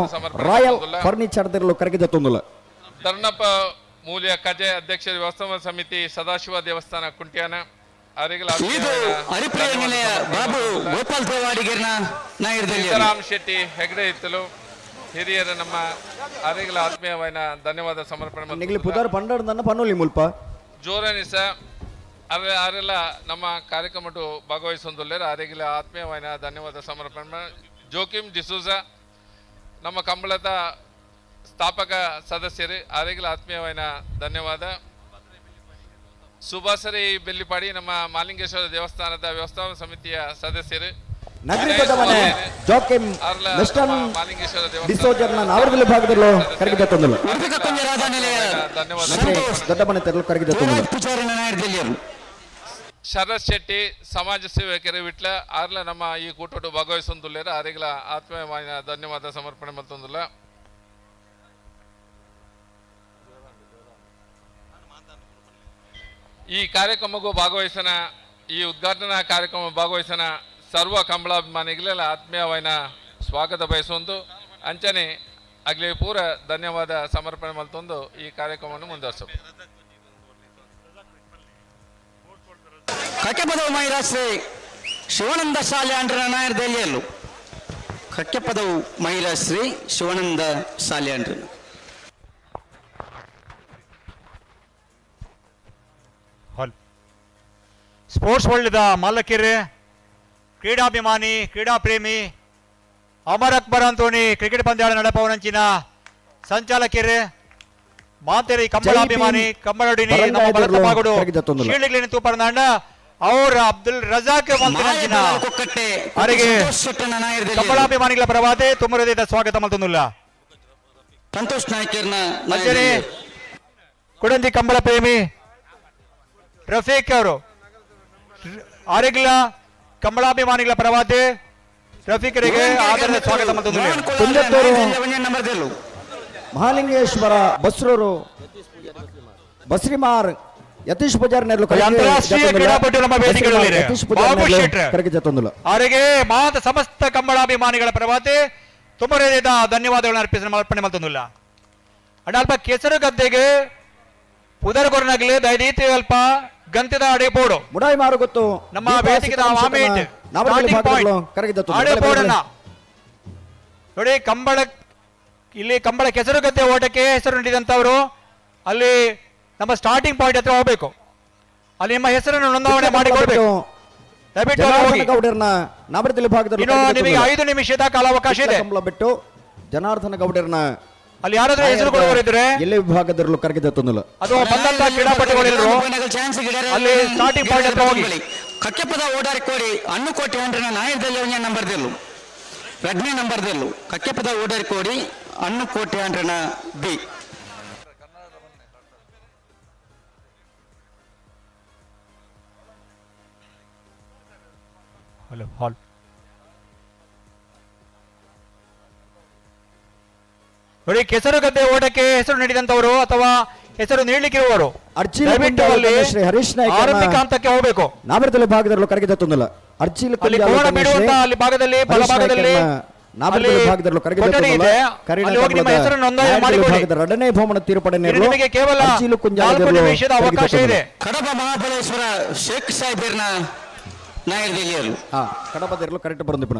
ರಾಯಲ್ ಫರ್ನಿಚರ್ ಕರಗಿದ ತೊಂದಲ್ಲ. ಧರ್ಣಪ್ಪ ಮೂಲ್ಯ ಕಜೆ ಅಧ್ಯಕ್ಷರ ವ್ಯವಸ್ಥಾಪನಾ ಸಮಿತಿ ಸದಾಶಿವ ದೇವಸ್ಥಾನ ಕುಂಟ್ಯಾನ ಸೀತಾರಾಮ್ ಶೆಟ್ಟಿ ಹೆಗಡೆ ಇತ್ತಲು ಹಿರಿಯರ ನಮ್ಮ ಅರಿಗಳ ಆತ್ಮೀಯವಾದ ಧನ್ಯವಾದ ಸಮರ್ಪಣೆ. ಮುಲ್ಪ ಜೋರನಿಸ ಅರೆಲ್ಲ ನಮ್ಮ ಕಾರ್ಯಕ್ರಮ ಭಾಗವಹಿಸೊಂದುಲ್ಲೇರು ಅರಿಗಳ ಆತ್ಮೀಯವಾದ ಧನ್ಯವಾದ ಸಮರ್ಪಣೆ. ಜೋಕಿಮ್ ಡಿಸೂಜಾ ನಮ್ಮ ಕಂಬಳದ ಸ್ಥಾಪಕ ಸದಸ್ಯರು ಆರಿಗಳ ಆತ್ಮೀಯವಾದ ಧನ್ಯವಾದ. ಸುಭಾಸರಿ ಬೆಲ್ಲಿಪಾಡಿ ನಮ್ಮ ಮಾಲಿಂಗೇಶ್ವರ ದೇವಸ್ಥಾನದ ವ್ಯವಸ್ಥಾಪನಾ ಸಮಿತಿಯ ಸದಸ್ಯರು ಶರತ್ ಶೆಟ್ಟಿ ಸಮಾಜ ಸೇವಕರು ವಿಟ್ಲ ಆರ್ಲ ನಮ್ಮ ಈ ಕೂಟೋಟು ಭಾಗವಹಿಸೊಂದುಲ್ಲೇರು ಆರಿಗಳ ಆತ್ಮೀಯವಾದ ಧನ್ಯವಾದ ಸಮರ್ಪಣೆ ಮತ್ತೊಂದುಲ್ಲ. ಈ ಕಾರ್ಯಕ್ರಮಕ್ಕೂ ಭಾಗವಹಿಸನ ಈ ಉದ್ಘಾಟನಾ ಕಾರ್ಯಕ್ರಮ ಭಾಗವಹಿಸನ ಸರ್ವ ಕಂಬಳಾಭಿಮಾನಿಗಳೆಲ್ಲ ಆತ್ಮೀಯವಾದ ಸ್ವಾಗತ ಬಯಸುವಂದು ಅಂಚನೆ ಅಗ್ಲಿ ಪೂರ ಧನ್ಯವಾದ ಸಮರ್ಪಣೆ ಮಲ್ತೊಂದು ಈ ಕಾರ್ಯಕ್ರಮವನ್ನು ಮುಂದುವರಿಸ. ಕಕ್ಕೆಪದವು ಮಹಿಳಾ ಶ್ರೀ ಶಿವಾನಂದ ಶಾಲ್ಯಾಂಡ್ರ ನಾಯರ್ದೆಲ್ಲಿಯಲ್ಲು ಕಕ್ಕೆಪದವು ಮಹಿಳಾ ಶ್ರೀ ಶಿವಾನಂದ ಶಾಲ್ಯಾಂಡ್ರ ಸ್ಪೋರ್ಟ್ಸ್ ವರ್ಲ್ಡ್ದ ಮಾಲಕಿರ್ ಕ್ರೀಡಾಭಿಮಾನಿ ಕ್ರೀಡಾ ಪ್ರೇಮಿ ಅಮರ್ ಅಕ್ಬರ್ ಅಂತೋನಿ ಕ್ರಿಕೆಟ್ ಪಂದ್ಯಾಳ ನಡಪವನಂಚಿನ ಸಂಚಾಲಕಿರ್ ಮಾತೇರಿ ಕಂಬಳಾಭಿಮಾನಿ ಕಂಬಳಡಿನಿ ನಮ್ಮ ಭರತ ಬಾಗುಡು ಶೀಳಿಗ್ಲಿನ ತೂಪರ್ನಾಂಡ ಅವ್ರ ಅಬ್ದುಲ್ ರಜಾಕ್ ಮಂತ್ರಿನಂಚಿನ ಅವರಿಗೆ ಕಂಬಳಾಭಿಮಾನಿಗಳ ಪರವಾದೆ ತುಮರದೇದ ಸ್ವಾಗತ ಮಲ್ತೊಂದುಲ್ಲ. ಸಂತೋಷ್ ನಾಯ್ಕರ್ನ ಅಂಚನೆ ಕುಡಂಜಿ ಕಂಬಳ ಪ್ರೇಮಿ ರಫೀಕ್ ಅವರು ಆರೆಗ್ಲ ಕಂಬಳಾಭಿಮಾನಿಗಳ ಪರವಾದೆ ರಫೀಕರಿಗೆ ಆದರದ ಸ್ವಾಗತ ಮಲ್ತೊಂದುಲ್ಲ. ಮಹಾಲಿಂಗೇಶ್ವರ ಬಸ್ರೂರು ಬಸ್ರಿಮಾರ್ ಯತೀಶ್ ಪೂಜಾರಿ ನೆರಳು ಅಂತಾರಾಷ್ಟ್ರೀಯ ಕ್ರೀಡಾಪಟು ನಮ್ಮ ವೇದಿಕೆಗಳಲ್ಲಿ ಬಾಬು ಶೆಟ್ರ್ ಅವರಿಗೆ ಮಾತ ಸಮಸ್ತ ಕಂಬಳಾಭಿಮಾನಿಗಳ ಪರವಾದೆ ತುಂಬ ಹೃದಯದ ಧನ್ಯವಾದಗಳನ್ನು ಅರ್ಪಿಸಿ ಅರ್ಪಣೆ ಮಲ್ತೊಂದುಲ್ಲ. ಅಣ್ಣ ಅಲ್ಪ ಕೆಸರು ಗದ್ದೆಗೆ ಪುದರ್ ಕೊರನಗಲಿ ದಯದೀತಿ ಅಲ್ಪ ಗಂತದ ಅಡೆ ಬೋರ್ಡು ಮುಡಾಯಿ ಮಾರು ಗೊತ್ತು ನಮ್ಮ ವೇದಿಕೆದ ಆಮೇಟ್ ಅಡೆ ಬೋರ್ಡನ್ನ ನೋಡಿ. ಕಂಬಳ ಇಲ್ಲಿ ಕಂಬಳ ಕೆಸರು ಗದ್ದೆ ಓಟಕ್ಕೆ ಹೆಸರು ನೀಡಿದಂಥವರು ಅಲ್ಲಿ ನಮ್ಮ ಸ್ಟಾರ್ಟಿಂಗ್ ಪಾಯಿಂಟ್ ಹತ್ರ ಹೋಗ್ಬೇಕು. ಅಲ್ಲಿ ನಿಮ್ಮ ಹೆಸರನ್ನು ನೋಂದಾವಣೆ ಮಾಡಿಕೊಳ್ಬೇಕು. ದಯವಿಟ್ಟು ನಿಮಗೆ 5 ನಿಮಿಷದ ಕಾಲಾವಕಾಶ ಇದೆ. ಕಂಬಳ ಬಿಟ್ಟು ಜನಾರ್ದನ ಗೌಡರನ್ನ ಅಲ್ಲಿ ಯಾರಾದ್ರೂ ಹೆಸರು ಕೊಡುವವರಿದ್ರೆ ಎಲ್ಲೇ ವಿಭಾಗದಲ್ಲೂ ಕರಗಿದ ತೊಂದಲ್ಲ ಅಥವಾ ಬಂದಂತ ಕ್ರೀಡಾಪಟುಗಳಿದ್ರು ಅಲ್ಲಿ ಸ್ಟಾರ್ಟಿಂಗ್ ಪಾಯಿಂಟ್ ಹತ್ರ ಹೋಗಿ. ಕಕ್ಕೆಪದ ಓಡಾರಿ ಕೋಡಿ ಅಣ್ಣು ಕೋಟಿ ಹಂಡ್ರೆಡ್ ನಾಯರ್ದಲ್ಲಿ ಒಂಜ ನಂಬರ್ ದೆಲ್ಲು ರಡ್ನೇ ನಂಬರ್ ದೆಲ್ಲು ಕಕ್ಕೆಪದ ಓಡಾರಿ ಕೋಡಿ ಅಣ್ಣು ಕೋಟಿ ಹಂಡ್ರೆಡ್ ಬಿ. ಹಲೋ ಹಾಲ್ ನೋಡಿ, ಕೆಸರುಗದ್ದೆ ಓಟಕ್ಕೆ ಹೆಸರು ನೀಡಿದಂತವರು ಅಥವಾ ಹೆಸರು ನೀಡಲಿಕ್ಕಿರುವವರು ಅರ್ಜಿ ದಯವಿಟ್ಟು ಅಲ್ಲಿ ಶ್ರೀ ಹರೀಶ್ ನಾಯ್ಕ ಆರಂಭಿಕ ಹಂತಕ್ಕೆ ಹೋಗಬೇಕು. ನಾಮರದಲ್ಲಿ ಭಾಗದಲ್ಲೂ ಕರಗಿದ ತೊಂದಲ್ಲ. ಅರ್ಜಿಲ್ ಅಲ್ಲಿ ಕೋಣ ಬಿಡುವಂತ ಅಲ್ಲಿ ಭಾಗದಲ್ಲಿ ಬಲಭಾಗದಲ್ಲಿ ನಾಮರದಲ್ಲಿ ಭಾಗದಲ್ಲೂ ಕರಗಿದ ಕೊಠಡಿ ತೊಂದಲ್ಲ. ಇದೆ. ಕರಿಣ ಅಲ್ಲಿ ಹೋಗಿ ನಿಮ್ಮ ಕಂಬಳದ ಹೆಸರನ್ನು ನೋಂದಣಿ ನಾಯಕರ ಮಾಡಿಕೊಳ್ಳಿ. ಭಾಗದ ಎರಡನೇ ಬಹುಮಾನ ತೀರ್ಪಡೆ ಇಲ್ಲಿ ನಿಮಗೆ ಕೇವಲ ಅರ್ಜಿಲು 4 ಕುಂಜಾಲದಲ್ಲೂ ನಿಮಿಷದ ಕರಗಿದ ಅವಕಾಶ ತೊಂದಲ್ಲ. ಇದೆ. ಕಡಬ ಮಹಾಬಲೇಶ್ವರ ಶೇಖ್ ಸಾಹೇಬರ್ನ ನಾಯಕರು. ಹಾ, ಕಡಬದಿರಲು ಕರೆಕ್ಟ್ ಬರಂದಿಪ್ಪಣ.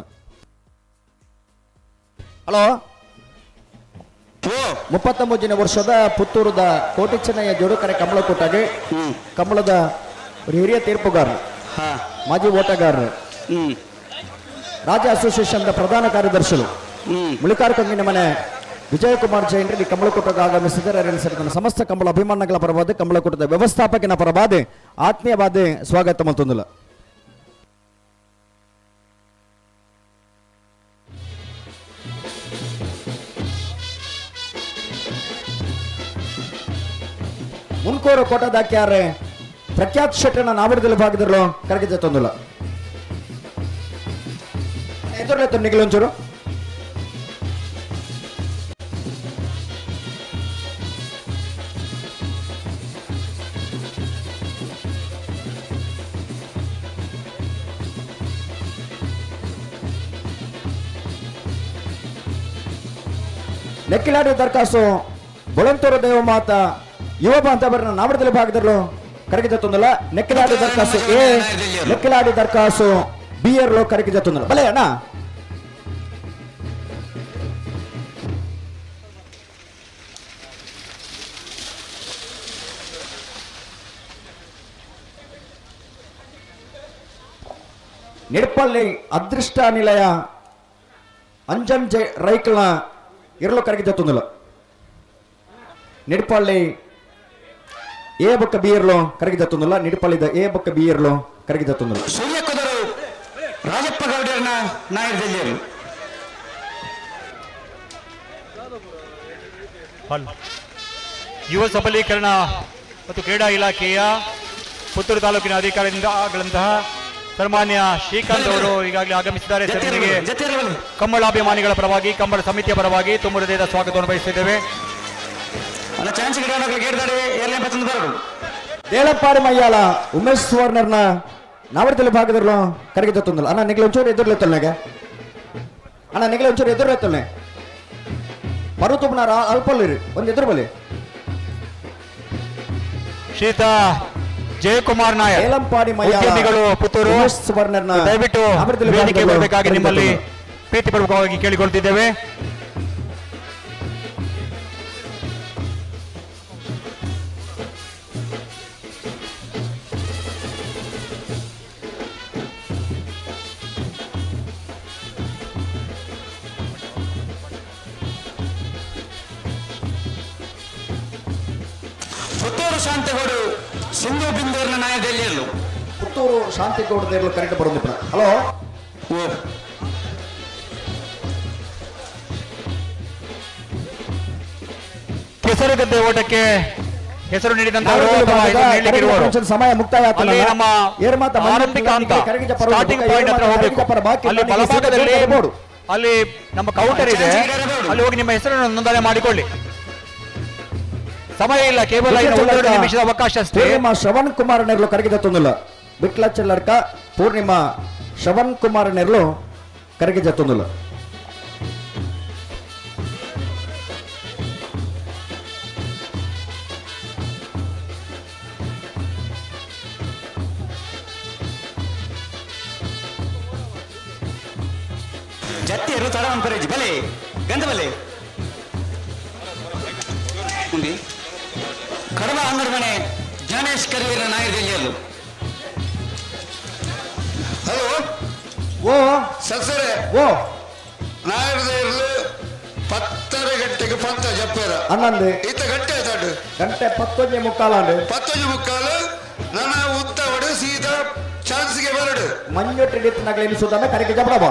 ಹಲೋ, 33ನೇ ವರ್ಷದ ಪುತ್ತೂರದ ಕೋಟಿ ಚೆನ್ನಯ್ಯ ಜೋಡುಕರೆ ಕಮಲಕೋಟಗೆ ಕಮಲದ ಒಂದು ಹಿರಿಯ ತೀರ್ಪುಗಾರರು, ಮಾಜಿ ಓಟಗಾರರು, ರಾಜ್ಯ ಅಸೋಸಿಯೇಷನ್ ಪ್ರಧಾನ ಕಾರ್ಯದರ್ಶಿಗಳು ಮುಳಿಕಾರ ಕಂಗಿನ ಮನೆ ವಿಜಯಕುಮಾರ್ ಜೈನರಿಗೆ ಕಮಲಕೂಟಕ್ಕೆ ಆಗಮಿಸಿದರೆ ಅರಣ್ಯ ಸಮಸ್ತ ಕಂಬಳ ಅಭಿಮಾನಗಳ ಪರವಾದ ಕಮಲಕೂಟದ ವ್ಯವಸ್ಥಾಪಕನ ಪರವಾದ ಆತ್ಮೀಯವಾದ ಸ್ವಾಗತ ಮತ್ತೊಂದಿಲ್ಲ. ಮುನ್ಕೋರು ಕೋಟದಾಕ್ಯಾರೆ ಪ್ರಖ್ಯಾತ್ ಶೆಟ್ಟನ ನಾವರದಲ್ಲಿ ಭಾಗದಲ್ಲೂ ಕರಗಿದ ತೊಂದಿಲ್ಲ. ಎದುರಲೆ ತೊನ್ನಿಗಲು ಒಂಚೂರು. ನೆಕ್ಕಿಲಾಡಿ ದರ್ಖಾಸು ಬೊಳಂತೂರು ದೇವಮಾತ ಯುವ ಬಾಂಧವರನ್ನ ನಾವರದಲ್ಲಿ ಭಾಗದಲ್ಲೂ ಕರಗಿದ ತೊಂದಲ್ಲ. ನೆಕ್ಕಿಲಾಡಿ ದರ್ಖಾಸು ಎ, ನೆಕ್ಕಿಲಾಡಿ ದರ್ಖಾಸು ಬಿ ಎರ್ಲೋ ಕರಗಿದ ತೊಂದಲ್ಲ. ಬಲೆ ಅಣ್ಣ. ನಿಡ್ಪಳ್ಳಿ ಅದೃಷ್ಟ ನಿಲಯ ಅಂಜನ್ ಜೈ ರೈಕಲ್ನ ಇರಲು ಕರಗಿದ ತೊಂದಲ್ಲ. ನಿಡ್ಪಳ್ಳಿ ಎ ಬೊಕ್ಕ ಬಿ ಇರ್ಲು ಕರಗಿದ ತೊಂದಲ್ಲ. ನಿಡ್ಪಳ್ಳಿದ ಎ ಬೊಕ್ಕ ಬಿ ಇರ್ಲು ಕರಗಿದ ತೊಂದಲ್ಲ. ಸೂರ್ಯಕುದರು ರಾಜಪ್ಪ ಗೌಡರನ್ನ ನಾಯಕದಲ್ಲಿ. ಯುವ ಸಬಲೀಕರಣ ಮತ್ತು ಕ್ರೀಡಾ ಇಲಾಖೆಯ ಪುತ್ತೂರು ತಾಲೂಕಿನ ಅಧಿಕಾರಿಗಳಂತಹ ಸನ್ಮಾನ್ಯ ಶ್ರೀಕಾಂತ್ ಅವರು ಈಗಾಗಲೇ ಆಗಮಿಸಿದ್ದಾರೆ. ಸರ್, ಕಂಬಳಾಭಿಮಾನಿಗಳ ಪರವಾಗಿ, ಕಂಬಳ ಸಮಿತಿಯ ಪರವಾಗಿ ತುಂಬ ಹೃದಯದ ಸ್ವಾಗತವನ್ನು ಬಯಸಿದ್ದೇವೆ. ದೇಳಪ್ಪಾಡಿ ಮಯ್ಯಾಲ ಉಮೇಶ್ ಸುವರ್ಣರ್ನ ನಾವರದಲ್ಲಿ ಭಾಗದಲ್ಲೂ ಕರಗಿದ ತೊಂದಲ್ಲ. ಅಣ್ಣ ನಿಗ್ಲ ಒಂಚೂರು ಎದುರ್ಲೆತ್ತಲ್ನಾಗೆ. ಅಣ್ಣ ನಿಗ್ಲ ಒಂಚೂರು ಎದುರ್ಲೆತ್ತಲ್ನೆ. ಪರ್ವತಪ್ಪನಾರ ಅಲ್ಪಲ್ಲಿರಿ ಒಂದು ಎದುರು ಬಲಿ. ಶ್ರೀತ ಜಯಕುಮಾರ್ ನಾಯಕ್ ಏಲಂಪಾಡಿ ಮಯ್ಯಾಲ ಉದ್ಯಮಿಗಳು ಪುತ್ತೂರು, ಉಮೇಶ್ ಸುವರ್ಣರ್ನ ದಯವಿಟ್ಟು ನಾವರದಲ್ಲಿ ವೇದಿಕೆ ಭಾಗದಲ್ಲೂ ಬರಬೇಕಾಗಿ ಕರಗಿದ ನಿಮ್ಮಲ್ಲಿ ತೊಂದಲ್ಲ. ಪ್ರೀತಿಪೂರ್ವಕವಾಗಿ ಕೇಳಿಕೊಳ್ತಿದ್ದೇವೆ. ಪುತ್ತೂರು ಶಾಂತಗೌಡು ಸಿಂಧು ಬಿಂದೂರಿನ ನಾಯಕದಲ್ಲಿ. ಪುತ್ತೂರು ಶಾಂತಿಗೌಡ ಕರೆಕ್ಟ್ ಬರೋದು. ಹಲೋ, ಕೆಸರುಗದ್ದೆ ಓಟಕ್ಕೆ ಹೆಸರು ನೀಡಿದಂತವರು ಅಥವಾ ಹೆಸರು ನೀಡಲಿಕ್ಕಿರುವವರು ಸಮಯ ಮುಕ್ತಾಯ ಆಯ್ತು. ಅಲ್ಲಿ ನಮ್ಮ ಆರಂಭಿಕ ಹಂತ ಸ್ಟಾರ್ಟಿಂಗ್ ಪಾಯಿಂಟ್ ಹತ್ರ ಹೋಗಬೇಕು. ಅಲ್ಲಿ ಬಲಭಾಗದಲ್ಲಿ ಅಲ್ಲಿ ನಮ್ಮ ಕೌಂಟರ್ ಇದೆ, ಅಲ್ಲಿ ಹೋಗಿ ನಿಮ್ಮ ಹೆಸರನ್ನು ನೋಂದಣಿ ಮಾಡಿಕೊಳ್ಳಿ. ಸಮಯ ಇಲ್ಲ, ಕೇವಲ ಇನ್ನು 1.5 ನಿಮಿಷದ ಅವಕಾಶ ಅಷ್ಟೇ. ಪೂರ್ಣಿಮಾ ಶ್ರವಣ್ ಕುಮಾರ್ ನೆರ್ಲು ಕರಗಿದ ತೊಂದಿಲ್ಲ. ಬಿಟ್ಲ ಚೆಲ್ಲರ್ಕ ಪೂರ್ಣಿಮಾ ಶ್ರವಣ್ ಕುಮಾರ್ ನೆರ್ಲು ಕರಗಿದ ತೊಂದಿಲ್ಲ. ಜತ್ತಿಯರು ತಡವನ್ ಪರೇಜ್ ಬಲೆ ಗಂಧ ಬಲೆ ಉಂಡಿ ಕಡವ ಅಂಗಡಿ ಮನೆ ಜ್ಞಾನೇಶ್ ಕರಿವೀರ ನಾಯಕರು. ಹಲೋ, ಓ ಸಸರೆ ಓ ನಾಯಕರು 10 ಪತ್ತರ ಗಂಟೆಗೆ ಪಂತ ಜಪ್ಪೇರ. 11. ಇತ್ತ ಗಂಟೆ ಆಯ್ತಾಡು. ಗಂಟೆ 11:45. 11:45 ನನ್ನ ಉತ್ತವಡು ಸೀದಾ ಚಾನ್ಸ್ಗೆ ಬರಡು. ಮಂಜು ಹಿಡಿತನಾಗಲಿ ಎನಿಸುವುದನ್ನ ಕರೆಗೆ ಜಬಡಬ.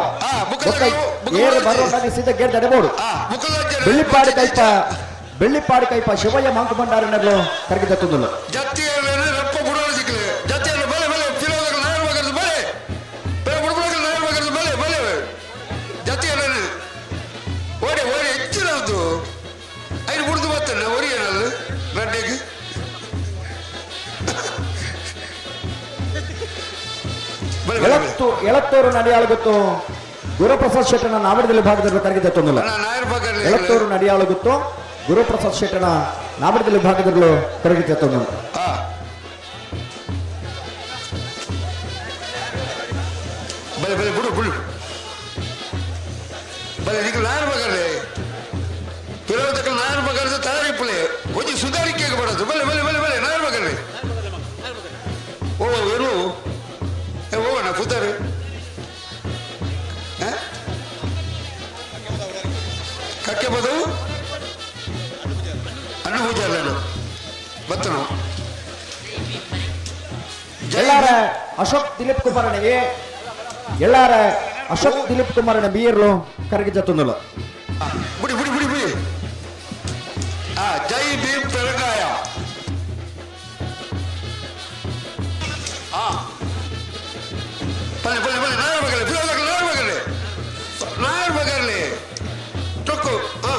ಏರು ಬರೋದಾಗಿ ಸೀದಾ ಗೇಟ್ ತಡೆಬೋದು. ಬೆಳ್ಳಿಪಾಡಿ ಕೈಪ, ಬೆಳ್ಳಿಪಾಡಿ ಕೈಪ ಶಿವಯ್ಯ ಮಾಂಕು ಭಂಡಾರನಗಳು ಕರಗಿ ತತ್ತುಂದುಲ್ಲ. ಜತ್ತಿಯನ್ನು ರಪ್ಪ ಬುಡೋರು ಸಿಕ್ಕಲೆ. ಜತ್ತಿಯನ್ನು ಬಲೆ ಬಲೆ ಫಿಲೋದಗಳು ನಾಯರ್ ಮಗರ್ದು ಬಲೆ. ಬಲೆ ಬುಡಬುಡಗಳು ನಾಯರ್ ಮಗರ್ದು ಬಲೆ ಬಲೆ. ಜತ್ತಿಯನ್ನು ಓಡಿ ಓಡಿ ಹೆಚ್ಚಿನದು. ಐದು ಬುಡ್ದು ಬರ್ತಾನೆ ಒರಿಯನಲ್ಲ ಗಡ್ಡೆಗೆ. ಎಳತ್ತೂರು ನಡೆಯಾಳಗುತ್ತು ಗುರುಪ್ರಸಾದ್ ಶೆಟ್ಟನ ನಾವಡದಲ್ಲಿ ಭಾಗದಲ್ಲಿ ಕರಗಿ ತತ್ತೊಂದಿಲ್ಲ. ಎಳತ್ತೂರು ನಡೆಯಾಳಗುತ್ತು ಗುರುಪ್ರಸಾದ್ ಶೆಟ್ಟನ ನಾವಡದಲ್ಲಿ ಭಾಗದಲ್ಲಿ ಕರಗಿ ತತ್ತೊಂದಿಲ್ಲ. ಬಲೆ ಬಲೆ ಬಿಡು ಬಿಡು ಬಲೆ ನಿಕ್ಕೆ ನಾಯರ್ ಮಗರ್ಲೆ ಪಿರವತಕ್ಕ ನಾಯರ್ ಮಗರ್ದು ತಯಾರಿಪ್ಪಲೆ ಒಂಜಿ ಸುಧಾರಿಕೆಗೆ ಬರೋದು. ಬಲೆ ಬಲೆ ಬಲೆ ಬಲೆ ನಾಯರ್ ಮಗರ್ಲೆ ಓ ಏನು ಏ ಹೋಗೋಣ ಪುತ್ತರು ಕಕ್ಕೆ ಬದವು ಅನ್ನ ಪೂಜೆ ಅಲ್ಲ ಬತ್ತನು. ಎಲ್ಲಾರ ಅಶೋಕ್ ದಿಲೀಪ್ ಕುಮಾರನಿಗೆ ಎಲ್ಲಾರ ಅಶೋಕ್ ದಿಲೀಪ್ ಕುಮಾರನ ಬಿಯರ್ಲು ಕರಗಿ ಜತ್ತೊಂದುಲ್ಲ. ಬಿಡಿ ಬಿಡಿ ಬಿಡಿ ಬಿಡಿ. ಆ ಜೈ ಭೀಮ್ ಪೆರಂಗಾಯ. ಆ ಬಲೆ ಬಲೆ ಬಲೆ ನಾಯರ್ ಮಗಲೆ ಫಿರೋದಕ್ಕೆ ನಾಯರ್ ಮಗಲೆ ನಾಯರ್ ಮಗರ್ಲೆ ಟೊಕ್ಕು. ಹಾ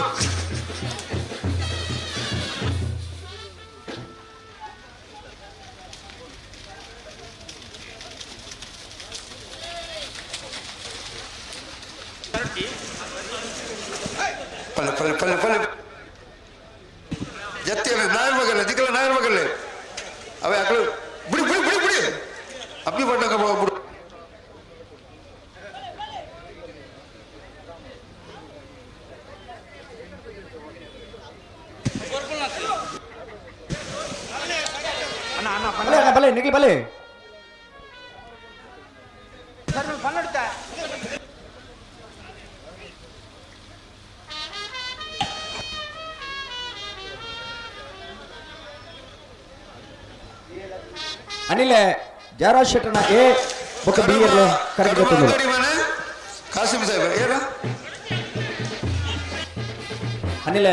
ಪಲ್ಲೆ ಪಲ್ಲೆ ಪಲ್ಲೆ ಪಲ್ಲೆ ಜತ್ತಿಯಲ್ಲಿ ನಾಯರ್ ಮಗಲೆ ದಿಕ್ಕಲ ನಾಯರ್ ಮಗಲೆ ಅವೇ ಅಕಳು ಬಿಡಿ ಬಿಡಿ ಬಿಡಿ ಬಿಡಿ ಅಪ್ಪಿ ಬಣ್ಣಕ ಬಿಡು. ಬಲೆ ಅಣ್ಣ ಬಲೆ ನಿಗ್ಲಿ ಬಲೆ. ಅನಿಲ ಜಯರಾಜ್ ಶೆಟ್ಟನ ಎ ಬೊಕ್ಕ ಬಿ ಇರ್ಲು ಕರಗಿ ಜತ್ತೊಂದುಲ್ಲ. ಕಾಸಿಂ ಸಾಹೇಬ್ ಏನ ಅನಿಲ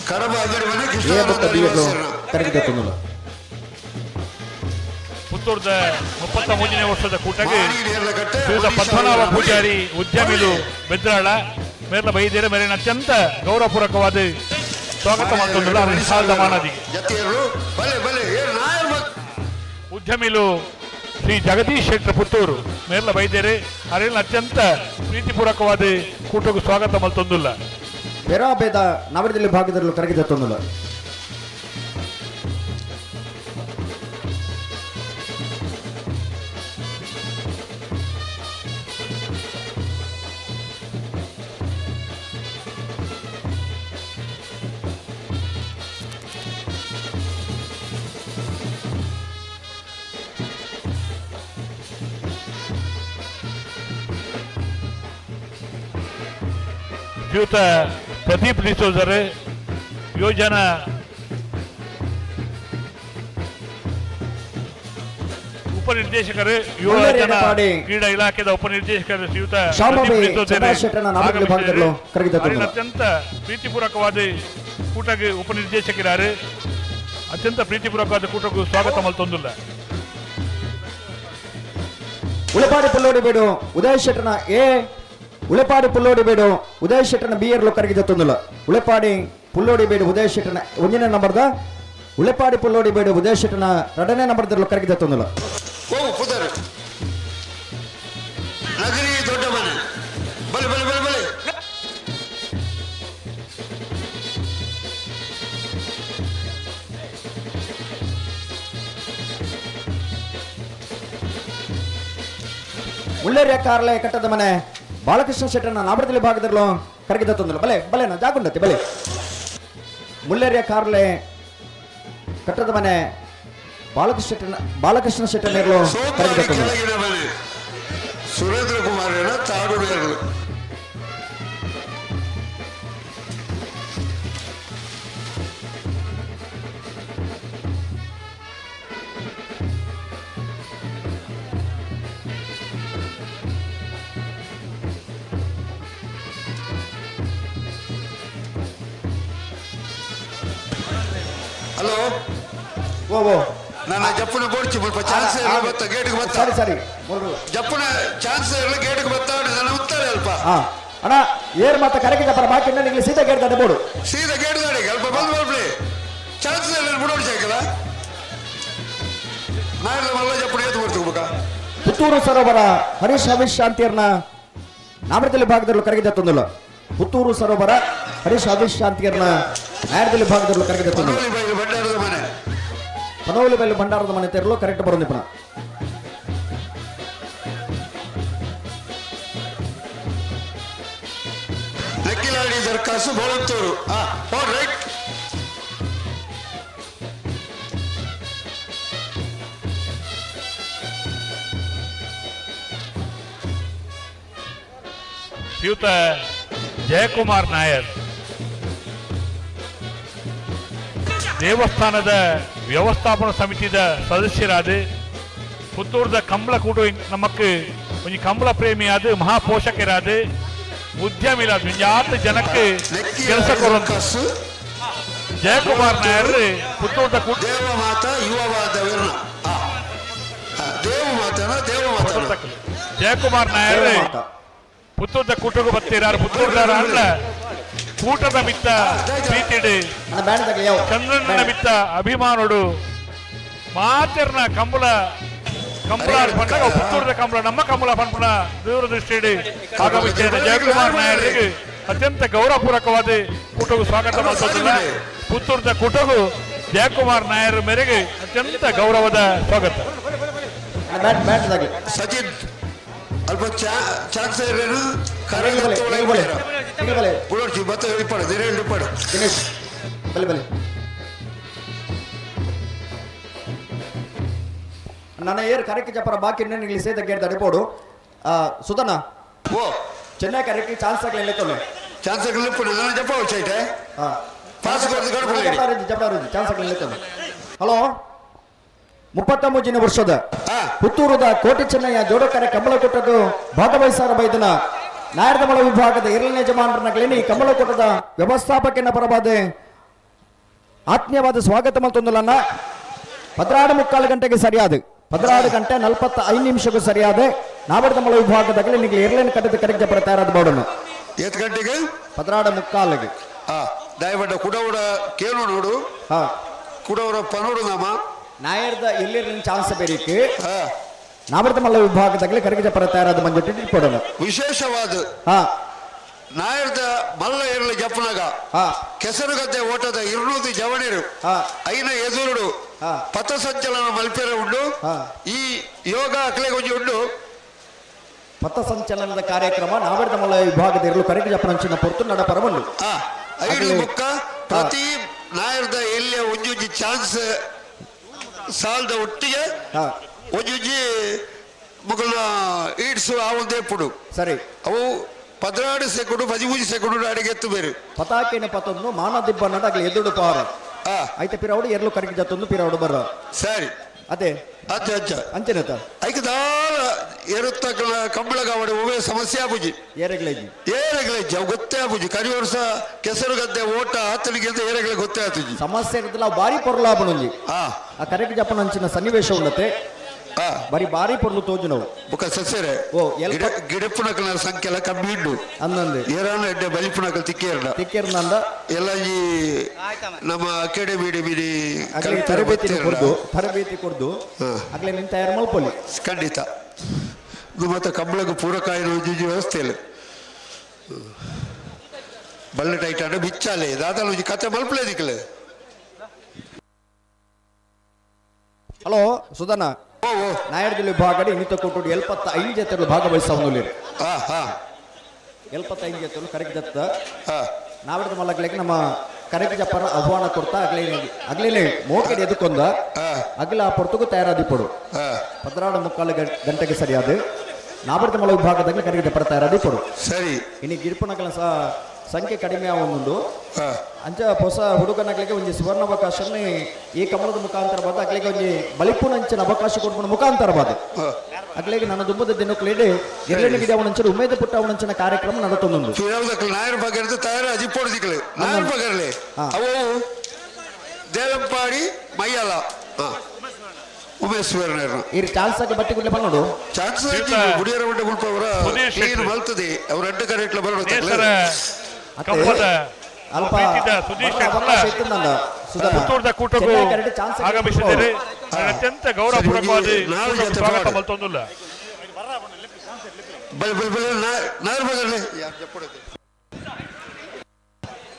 ಕಡಬ ಅಂಗಡಿ ಮನೆ ಎ ಬೊಕ್ಕ ಬಿ ಇರ್ಲು ಕರಗಿ ಜತ್ತೊಂದುಲ್ಲ. ಪುತ್ತೂರ್ದ 33ನೇ ವರ್ಷದ ಕೂಟಕ್ಕೆ ಶ್ರೀಯುತ ಪದ್ಮನಾಭ ಪೂಜಾರಿ ಉದ್ಯಮಿಲು ಬೆದ್ರಾಳ ಮೇರ್ಲ ಬೈದೇರೆ ಮೇಲಿನ ಅತ್ಯಂತ ಗೌರವಪೂರ್ವಕವಾದ ಸ್ವಾಗತ ಮಾಡ್ತೊಂದುಲ್ಲ ವಿಶಾಲದ ಮಾನದಿಗೆ. ಉದ್ಯಮಿಲು ಶ್ರೀ ಜಗದೀಶ್ ಶೆಟ್ಟರ್ ಪುತ್ತೂರು ಮೇರ್ಲ ಬೈದೇರೆ ಅರಿನ ಅತ್ಯಂತ ಪ್ರೀತಿಪೂರ್ವಕವಾದ ಕೂಟಕ್ಕೆ ಸ್ವಾಗತ ಮಲ್ತೊಂದುಲ್ಲ. ಪೆರಾಬೇದ ನವರದಲ್ಲಿ ಭಾಗದಲ್ಲಿ ಕರಗಿ ಜತ್ತೊಂದುಲ್ಲ. ಶ್ರೀಯುತ ಪ್ರದೀಪ್ ಡಿಸೋಜರ್ ಯೋಜನಾ ಉಪನಿರ್ದೇಶಕರು ಯುವಜನ ಕ್ರೀಡಾ ಇಲಾಖೆದ ಉಪನಿರ್ದೇಶಕರು ಶ್ರೀಯುತ ಅತ್ಯಂತ ಪ್ರೀತಿಪೂರ್ವಕವಾದ ಕೂಟಕ್ಕೆ ಉಪನಿರ್ದೇಶಕರಾರು ಅತ್ಯಂತ ಪ್ರೀತಿಪೂರ್ವಕವಾದ ಕೂಟಕ್ಕೂ ಸ್ವಾಗತ ಮಲ್ತೊಂದುಲ್ಲ. ಉಳಪಾಡಿ ಪುಲ್ಲೋಡಿ ಬೇಡು ಉದಯ ಶೆಟ್ಟನ ಎ ಉಳೆಪಾಡಿ ಪುಲ್ಲೋಡಿ ಬೇಡು ಉದಯ ಶೆಟ್ಟನ ಬಿ ಎರ್ಲು ಕರಗಿ ಜತ್ತೊಂದುಲ್ಲ. ಉಳೆಪಾಡಿ ಪುಲ್ಲೋಡಿ ಬೇಡು ಉದಯ ಶೆಟ್ಟನ ಒಂದನೇ ನಂಬರ್ದ ಉಳೆಪಾಡಿ ಪುಲ್ಲೋಡಿ ಬೇಡು ಉದಯ ಶೆಟ್ಟನ ಎರಡನೇ ನಂಬರ್ದ ಕರಗಿ ಜತ್ತೊಂದುಲ್ಲ. ಹೋಗು ಪುದರ್ ನಗರಿ ದೊಡ್ಡ ಮನೆ ಬಲೆ ಬಲೆ ಬಲೆ ಬಲೆ. ಮುಳ್ಳೇರಿಯ ಕಾರ್ಲೆ ಕಟ್ಟದ ಮನೆ ಬಾಲಕೃಷ್ಣ ಶೆಟ್ಟನ ನಾಬಡದಲ್ಲಿ ಭಾಗದಲ್ಲೂ ಕರಗಿದ ತೊಂದರೆ ಬಲೆ ಬಲೆ ನಾ ಜಾಗುಂಡತ್ತೆ ಬಲೆ. ಮುಳ್ಳೇರಿಯ ಕಾರ್ಲೆ ಕಟ್ಟದ ಮನೆ ಬಾಲಕೃಷ್ಣ ಶೆಟ್ಟನ ಬಾಲಕೃಷ್ಣ ಶೆಟ್ಟನಿರಲು ಕರಗಿದ ತೊಂದರೆ. ಸುರೇಂದ್ರ ಕುಮಾರ್ ತಾಡೂರು. ಹಲೋ ಓ ಓ ನನ್ನ ಜಪ್ಪುನ ಬೋಡ್ಚಿ ಮುಲ್ಪ ಚಾನ್ಸ್ ಇರಲಿ ಬತ್ತ ಗೇಟ್ಗೆ ಬತ್ತ. ಸರಿ ಸರಿ ಜಪ್ಪುನ ಚಾನ್ಸ್ ಇರಲಿ ಗೇಟ್ಗೆ ಬತ್ತ ನನ್ನ ಉತ್ತಾರೆ ಅಲ್ಪ. ಹಾ ಅಣ್ಣ ಏರ್ ಮಾತ ಕರೆಗೆ ಜಪ್ಪರ ಬಾಕಿ ನಿಂಗೆ ಸೀದಾ ಗೇಟ್ ದಾಡೆ ಬೋಡು. ಸೀದಾ ಗೇಟ್ ದಾಡೆ ಅಲ್ಪ ಬಂದ್ ಬರ್ಲಿ ಚಾನ್ಸ್ ಇರಲಿ ಬಿಡೋಡು ಸಾಕಲ್ಲ ನಾಳೆ ಮಲ್ಲ ಜಪ್ಪುನ ಏತು ಬರ್ತೀವಿ ಪುತ್ತೂರು ಸರೋವರ ಹರೀಶ್ ಹವೀಶ್ ಶಾಂತಿಯರ್ನ ನಾಮರದಲ್ಲಿ ಭಾಗದಲ್ಲಿ ಕರಗಿದ ತಂದಿಲ್ಲ. ಪುತ್ತೂರು ಸರೋವರ ಹರೀಶ್ ಹವೀಶ್ ಶಾಂತಿಯರ್ನ ನಾಯರದಲ್ಲಿ ಭಾಗದಲ್ಲಿ ಕರಗಿದ ತಂದಿಲ್ಲ. ಭಂಡಾರದ ಮನೆ ಪನೋಲಿ ಬೈಲು ಭಂಡಾರದ ಮನೆ ತೆರಲು ಕರೆಕ್ಟ್ ಬರೋ ನಿಪುಣ. ನೆಕ್ಕಿಲಾಡಿ ದರ್ಖಾಸು ಬೋಳಂತೂರು. ರೈಟ್. ಶ್ರೀಯುತ ಜಯಕುಮಾರ್ ನಾಯರ್ ದೇವಸ್ಥಾನದ ವ್ಯವಸ್ಥಾಪನಾ ಸಮಿತಿದ ಸದಸ್ಯರಾದ ಪುತ್ತೂರ್ದ ಕಂಬಳ ಕೂಟ ನಮಕ್ ಒಂಜಿ ಕಂಬಳ ಪ್ರೇಮಿಯಾದ ಮಹಾಪೋಷಕರಾದ ಉದ್ಯಮಿಲಾದ ಒಂಜಿ ಜನಕ್ಕೆ ಕೆಲಸ ಕೊಡುವಂತ ಜಯಕುಮಾರ್ ನಾಯರ್ ಪುತ್ತೂರ್ದ ಕೂಟ ದೇವ ಮಾತಾ ಯುವವಾದ ದೇವ ಮಾತನ ದೇವ ಮಾತ ಜಯಕುಮಾರ್ ನಾಯರ್ ಪುತ್ತೂರ್ದ ಕೂಟಗೂ ಬತ್ತೀರಾರು ಪುತ್ತೂರ್ದಾರ ಅಲ್ಲ ಕೂಟದ ಮಿತ್ತ ಪ್ರೀತಿಡು ಚಂದ್ರನ ಮಿತ್ತ ಅಭಿಮಾನುಡು ಮಾತೆರ್ನ ಕಂಬಳ ಕಂಬಳ ಪಂಡಗ ಪುತ್ತೂರ್ದ ಕಂಬಳ ನಮ್ಮ ಕಂಬಳ ಪನ್ಪುನ ದೂರದೃಷ್ಟಿ ಆಗಮಿಸಿದ ಜಯಕುಮಾರ್ ನಾಯರಿಗೆ ಅತ್ಯಂತ ಗೌರವಪೂರ್ವಕವಾದ ಕೂಟಗೂ ಸ್ವಾಗತ ಮಾಡ್ತದಿಲ್ಲ. ಪುತ್ತೂರ್ದ ಕೂಟಗೂ ಜಯಕುಮಾರ್ ನಾಯರ್ ಮೇರೆಗೆ ಅತ್ಯಂತ ಗೌರವದ ಸ್ವಾಗತ. ಸಚಿನ್ ಅಲ್ಪ ಚಾನ್ಸ್ ಇರಲೇನು ಬುಡೋಡ್ಚಿ ಬತ್ತ ಇಪ್ಪಾಡು ದಿನೇಳು ಇಪ್ಪಾಡು. ದಿನೇಶ್ ಬಲೆ ಬಲೆ ನನ್ನ ಏರ್ ಕರೆಕ್ಟ್ ಜಪರ ಬಾಕಿ ನಿಲ್ಲಿ ಸೇದ ಗೇಟ್ ತಡಿಪೋಡು. ಸುಧನ ಓ ಚೆನ್ನೈ ಕರೆಕ್ಟ್ ಚಾನ್ಸ್ ಆಗಲಿ ತೊಲೆ ಚಾನ್ಸ್ ಆಗಲಿ ನನ್ನ ಜಪ್ಪ ಐತೆ ಪಾಸ್ ಕೊಡ್ದು ಜಪರ ಚಾನ್ಸ್ ಆಗಲಿ ತೊಲೆ. ಹಲೋ 33ನೇ ವರ್ಷದ ಪುತ್ತೂರದ ಕೋಟಿ ಚೆನ್ನಯ್ಯ ಜೋಡಕರೆ ಕಮಲಕೂಟದ ಭಾಗವಹಿಸಾರ ಬೈದನ ನಾಯರ್ದಮಳ ವಿಭಾಗದ ಎರಡನೇ ಯಜಮಾನರನ್ನ ಕ್ಲಿನಿ ಕಮಲಕೂಟದ ವ್ಯವಸ್ಥಾಪಕನ ಪರವಾದ ಆತ್ಮೀಯವಾದ ಸ್ವಾಗತ ಮತ್ತೊಂದಲನ್ನ 16:45 ಗಂಟೆಗೆ ಸರಿಯಾದ 16 ಗಂಟೆ 45 ನಿಮಿಷಕ್ಕೂ ಸರಿಯಾದ ನಾವರ್ದಮಳ ವಿಭಾಗದ ನಿಮಗೆ ಏರ್ಲೈನ್ ಕಟ್ಟದ ಕರೆಕ್ಟ್ ಬರ ತಯಾರಾದ ಬೋಡನ್ನು ಎಷ್ಟು ಗಂಟೆಗೆ 16:45 ದಯವಿಟ್ಟ ಕುಡವಡ ಕೇಳು ನೋಡು ಕುಡವರ ಪನೋಡು ನಾಮ ನಾಯರ್ದ ಎಲ್ಲಿರಲಿನ ಚಾನ್ಸ್ ಬೇರಿಕೆ ನಾವರ್ದಮಲ್ಲ ವಿಭಾಗದಾಗಲೇ ಕರಗಿದ ಪರ ತಯಾರಾದ ಮಂಜುಟ್ಟಿ ಕೊಡೋಣ ವಿಶೇಷವಾದ ನಾಯರ್ದ ಮಲ್ಲ ಇರಲಿ ಜಪ್ಪನಾಗ ಕೆಸರುಗದ್ದೆ ಓಟದ 200 ಜವಣಿರು ಐನ ಎದುರುಡು ಪಥಸಂಚಲನ ಮಲ್ಪೆರ ಉಂಡು ಈ ಯೋಗ ಅಕ್ಲೆ ಗೊಂಜಿ ಉಂಡು ಪಥಸಂಚಲನದ ಕಾರ್ಯಕ್ರಮ ನಾವರ್ದಮಲ್ಲ ವಿಭಾಗದ ಇರಲು ಕರಗಿ ಜಪ್ಪನಂಚಿನ ಪೊರ್ತು ನಡಪರವಲ್ಲು ಐದು ಬುಕ್ಕ ಪ್ರತಿ ನಾಯರ್ದ ಎಲ್ಲಿಯ ಒಂಜಿ ಚಾನ್ಸ್ ಸಾಲದ ಒಟ್ಟಿಗೆ ಒಂಜಿ ಮುಗಲ ಈಡ್ಸು ಆ ಒಂದೇ ಪುಡು ಸರಿ ಅವು 16 ಸೆಕೆಂಡು 13 ಸೆಕೆಂಡು ಅಡಿಗೆ ಎತ್ತು ಬೇರೆ ಪತಾಕಿನ ಪತೊಂದು ಮಾನದಿಬ್ಬ ನಡಗಲಿ ಎದುಡು ಪಾರ ಐತೆ ಪಿರಾವಡು ಎರಲು ಕರಗಿ ಜತ್ತೊಂದು ಪಿರಾವಡು ಬರ್ರ ಸರಿ ಅದೇ ಅಚ್ಚ ಅಚ್ಚ ಅಂಚೆನತ ಐಕದಾಲ ಎರುತ್ತಕಲ ಕಂಬಳಗಾವಡೆ ಒಮ್ಮೆ ಸಮಸ್ಯೆ ಆಪುಜಿ ಏರೆಗ್ಲೇಜಿ ಏರೆಗ್ಲೇಜಿ ಅವು ಗೊತ್ತೇ ಆಪುಜಿ ಕರಿ ವರ್ಷ ಕೆಸರುಗದ್ದೆ ಓಟ ಆತನಿಗೆ ಅಂತ ಏರೆಗ್ಲೆ ಗೊತ್ತೇ ಆತುಜಿ ಸಮಸ್ಯೆ ಇರ್ತಲ್ಲ ಭಾರಿ ಪೊರ್ಲಾಪಣೊಂಜಿ ಆ ಕರೆಕ್ಟ್ ಜಪ್ಪನ ಸನ್ನಿವೇಶ ಉಂಡತೆ ಬಾರಿ ಬಾರಿ ಪೊರ್ಲು ತೋಜು ನಾವು ಬೊಕ ಸಸ್ಯರೆ ಓ ಗಿಡಪ್ಪುನಕಲ ಸಂಖ್ಯೆ ಎಲ್ಲ ಕಮ್ಮಿ ಉಂಡು ಅಂದಂದೆ ಏರಾನ ಎಡ್ಡೆ ಬಲಿಪುನಕಲ್ ತಿಕ್ಕೇರ್ನ ತಿಕ್ಕೇರ್ನಂದ ಎಲ್ಲ ಈ ನಮ್ಮ ಅಕಾಡೆಮಿ ಬಿಡಿ ಅಗ್ಲಿ ತರಬೇತಿ ಕೊಡ್ದು ತರಬೇತಿ ಕೊಡ್ದು ಅಗ್ಲೆ ನಿನ್ ತಯಾರು ಮಲ್ಪೊಲಿ ಖಂಡಿತ ಇದು ಮತ್ತೆ ಕಂಬಳಕ್ಕೆ ಪೂರಕ ವ್ಯವಸ್ಥೆ ಇಲ್ಲ ಬಲ್ಲೆ ಟೈಟ್ ಅಂದ್ರೆ ಬಿಚ್ಚಾಲೆ ದಾದಾಲ ಒಂಜಿ ಕತೆ ಮಲ್ಪಲೆ ದಿಕ್ಕಲೆ. ಹಲೋ ಸುಧನ ನಾಯರ್ದಲ್ಲಿ ವಿಭಾಗಡಿ ಇನ್ನಿತ ಕೊಟ್ಟು 75 ಜೊತೆಗಳು ಭಾಗವಹಿಸವನು 75 ಜೊತೆಗಳು ಕರೆಕ್ಟ್ ದತ್ತ ನಾವಿಡ್ದ ಮಲ್ಲಗಳಿಗೆ ನಮ್ಮ ಕರೆಕ್ಟ್ ಜಪ್ಪರ ಆಹ್ವಾನ ಕೊಡ್ತಾ ಅಗ್ಲೇ ಅಗ್ಲೇನೆ ಮೋಕೆಡಿ ಎದಕ್ಕೊಂದ ಅಗಲ ಆ ಪೊರ್ತುಗು ತಯಾರಾದಿಪ್ಪಡು 16:45 ಗಂಟೆಗೆ ಸರಿಯಾದ ನಾವರ್ದ ಮಲ ವಿಭಾಗದಾಗ ಕರೆಕ್ಟ್ ಜಪ್ಪರ ತಯಾರಾದಿಪ್ಪಡು ಸರಿ ಇನ್ನು ಗಿರ್ಪುನಕಲ ಸಹ ಸಂಖ್ಯೆ ಕಡಿಮೆ ಆವೊಂದುಂಡು ಅಂಚ ಹೊಸ ಹುಡುಗನಗಳಿಗೆ ಒಂಜಿ ಸುವರ್ಣಾವಕಾಶನೇ ಈ ಕಮಲದ ಮುಖಾಂತರ ಬಾದ ಅಗ್ಲಿಗೆ ಒಂಜಿ ಬಲಿಪುನಂಚಿನ ಅವಕಾಶ ಕೊಡ್ಕೊಂಡು ಮುಖಾಂತರ ಬಾದ ಅಗ್ಲಿಗೆ ನನ್ನ ದುಂಬದ ದಿನಕ್ಕಲೇಡೆ ಎರಡನೇ ಅವನಂಚಿನ ಉಮೇದ ಪುಟ್ಟ ಅವನಂಚಿನ ಕಾರ್ಯಕ್ರಮ ನಡತೊಂದುಂಡು ನಾಯರ್ ಬಗರ್ದು ತಯಾರು ಅಜಿಪೋಡು ದಿಕ್ಕಲೆ ನಾಯರ್ ಬಗರ್ಲೆ ಅವು ದೇಲಂಪಾಡಿ ಮೈಯಲ ಉಮೇಶ್ ಸುವರ್ಣ ಇರು ಚಾನ್ಸ್ ಆಗಿ ಬತ್ತಿ ಗುಡ್ಲೆ ಬಂದೋಡು ಚಾನ್ಸ್ ಗುಡಿಯರ ಮಂಡೆ ಮುಲ್ಪ ಅವರ ಕ್ಲೀನ್ ಮಲ್ತದೆ ಅವ್ರ ಅಡ್ಡ ಕರೆಟ್ಲ ಬರೋಣ ಕಂಬದ ಅಲ್ಪ ಪ್ರೀತಿದ ಸುಧೀಶ್ ಶೆಟ್ಟರ್ನ ಪುತ್ತೂರ್ದ ಕೂಟಕ್ಕೂ ಆಗಮಿಸಿದ್ದಾರೆ. ಅತ್ಯಂತ ಗೌರವಪೂರ್ವಕವಾದ ಸ್ವಾಗತ ಮಲ್ತೊಂದುಲ್ಲ. ಬಲೆ ಬಲೆ ಬಲೆ ನಾರ್ ಬಗರ್ಲೆ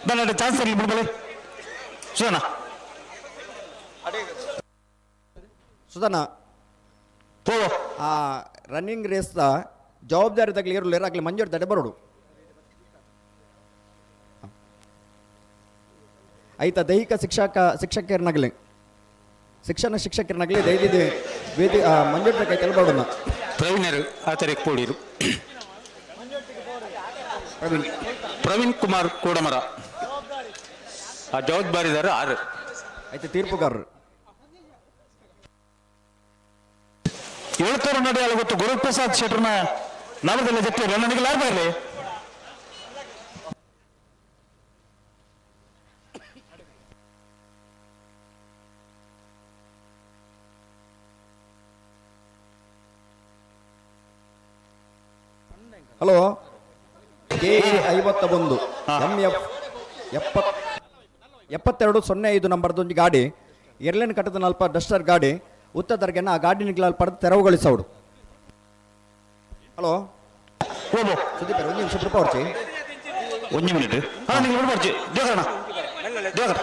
ಬಲ್ಲ ಚಾನ್ಸ್ ಇರಲಿ ಬಿಡ್ಬಲೆ ಸುಧನ ಸುಧನ ಆ ರನ್ನಿಂಗ್ ರೇಸ್ ಜವಾಬ್ದಾರಿ ತಗಲಿ ಇರಲಿ ಆಗಲಿ ಮಂಜೂರು ತಡೆ ಬರೋಡು ಐತ ದೈಹಿಕ ಶಿಕ್ಷಕರನಾಗಲಿ ಶಿಕ್ಷಣ ಶಿಕ್ಷಕರನಾಗಲಿ ದೈಹಿಕ ವೇದಿ ಮಂಜೂರು ಕೈ ಬರೋಣ. ಪ್ರವೀಣರು ಆಚಾರ್ಯ ಕೋಡಿರು ಪ್ರವೀಣ್ ಕುಮಾರ್ ಕೂಡಮರ ಆ ಜವಾಬ್ದಾರಿದಾರ ಆರು ಐತ ತೀರ್ಪುಗಾರರು ಏಳ್ತೂರು ನಡೆಯಲು ಗೊತ್ತು ಗುರುಪ್ರಸಾದ್ ಶೆಟ್ಟರ್ನ ನವದಲ್ಲ ಜೊತೆ ನನಗೆ ಲಾಭ ಇರಲಿ. ಹಲೋ ಕೆ 51 MF 7205 ನಂಬರ್ದೊಂದು ಗಾಡಿ ಎರ್ಲೆನ್ ಕಟ್ಟದ ನಲ್ಪ ಡಸ್ಟರ್ ಗಾಡಿ ಉತ್ತದರ್ಗೆನ ಆ ಗಾಡಿ ನಿಗ್ಲಾಲ್ ಪಡೆದು ತೆರವುಗೊಳಿಸೋಡು. ಹಲೋ ಸುದೀಪ್ ಒಂದು ನಿಮಿಷ ಬಿಡ್ಪಾರ್ಚಿ ಒಂದು ಮಿನಿಟ್ ಹಾಂ ನೀವು ಬಿಡ್ಪಾರ್ಚಿ ದೇವರಣ ದೇವರ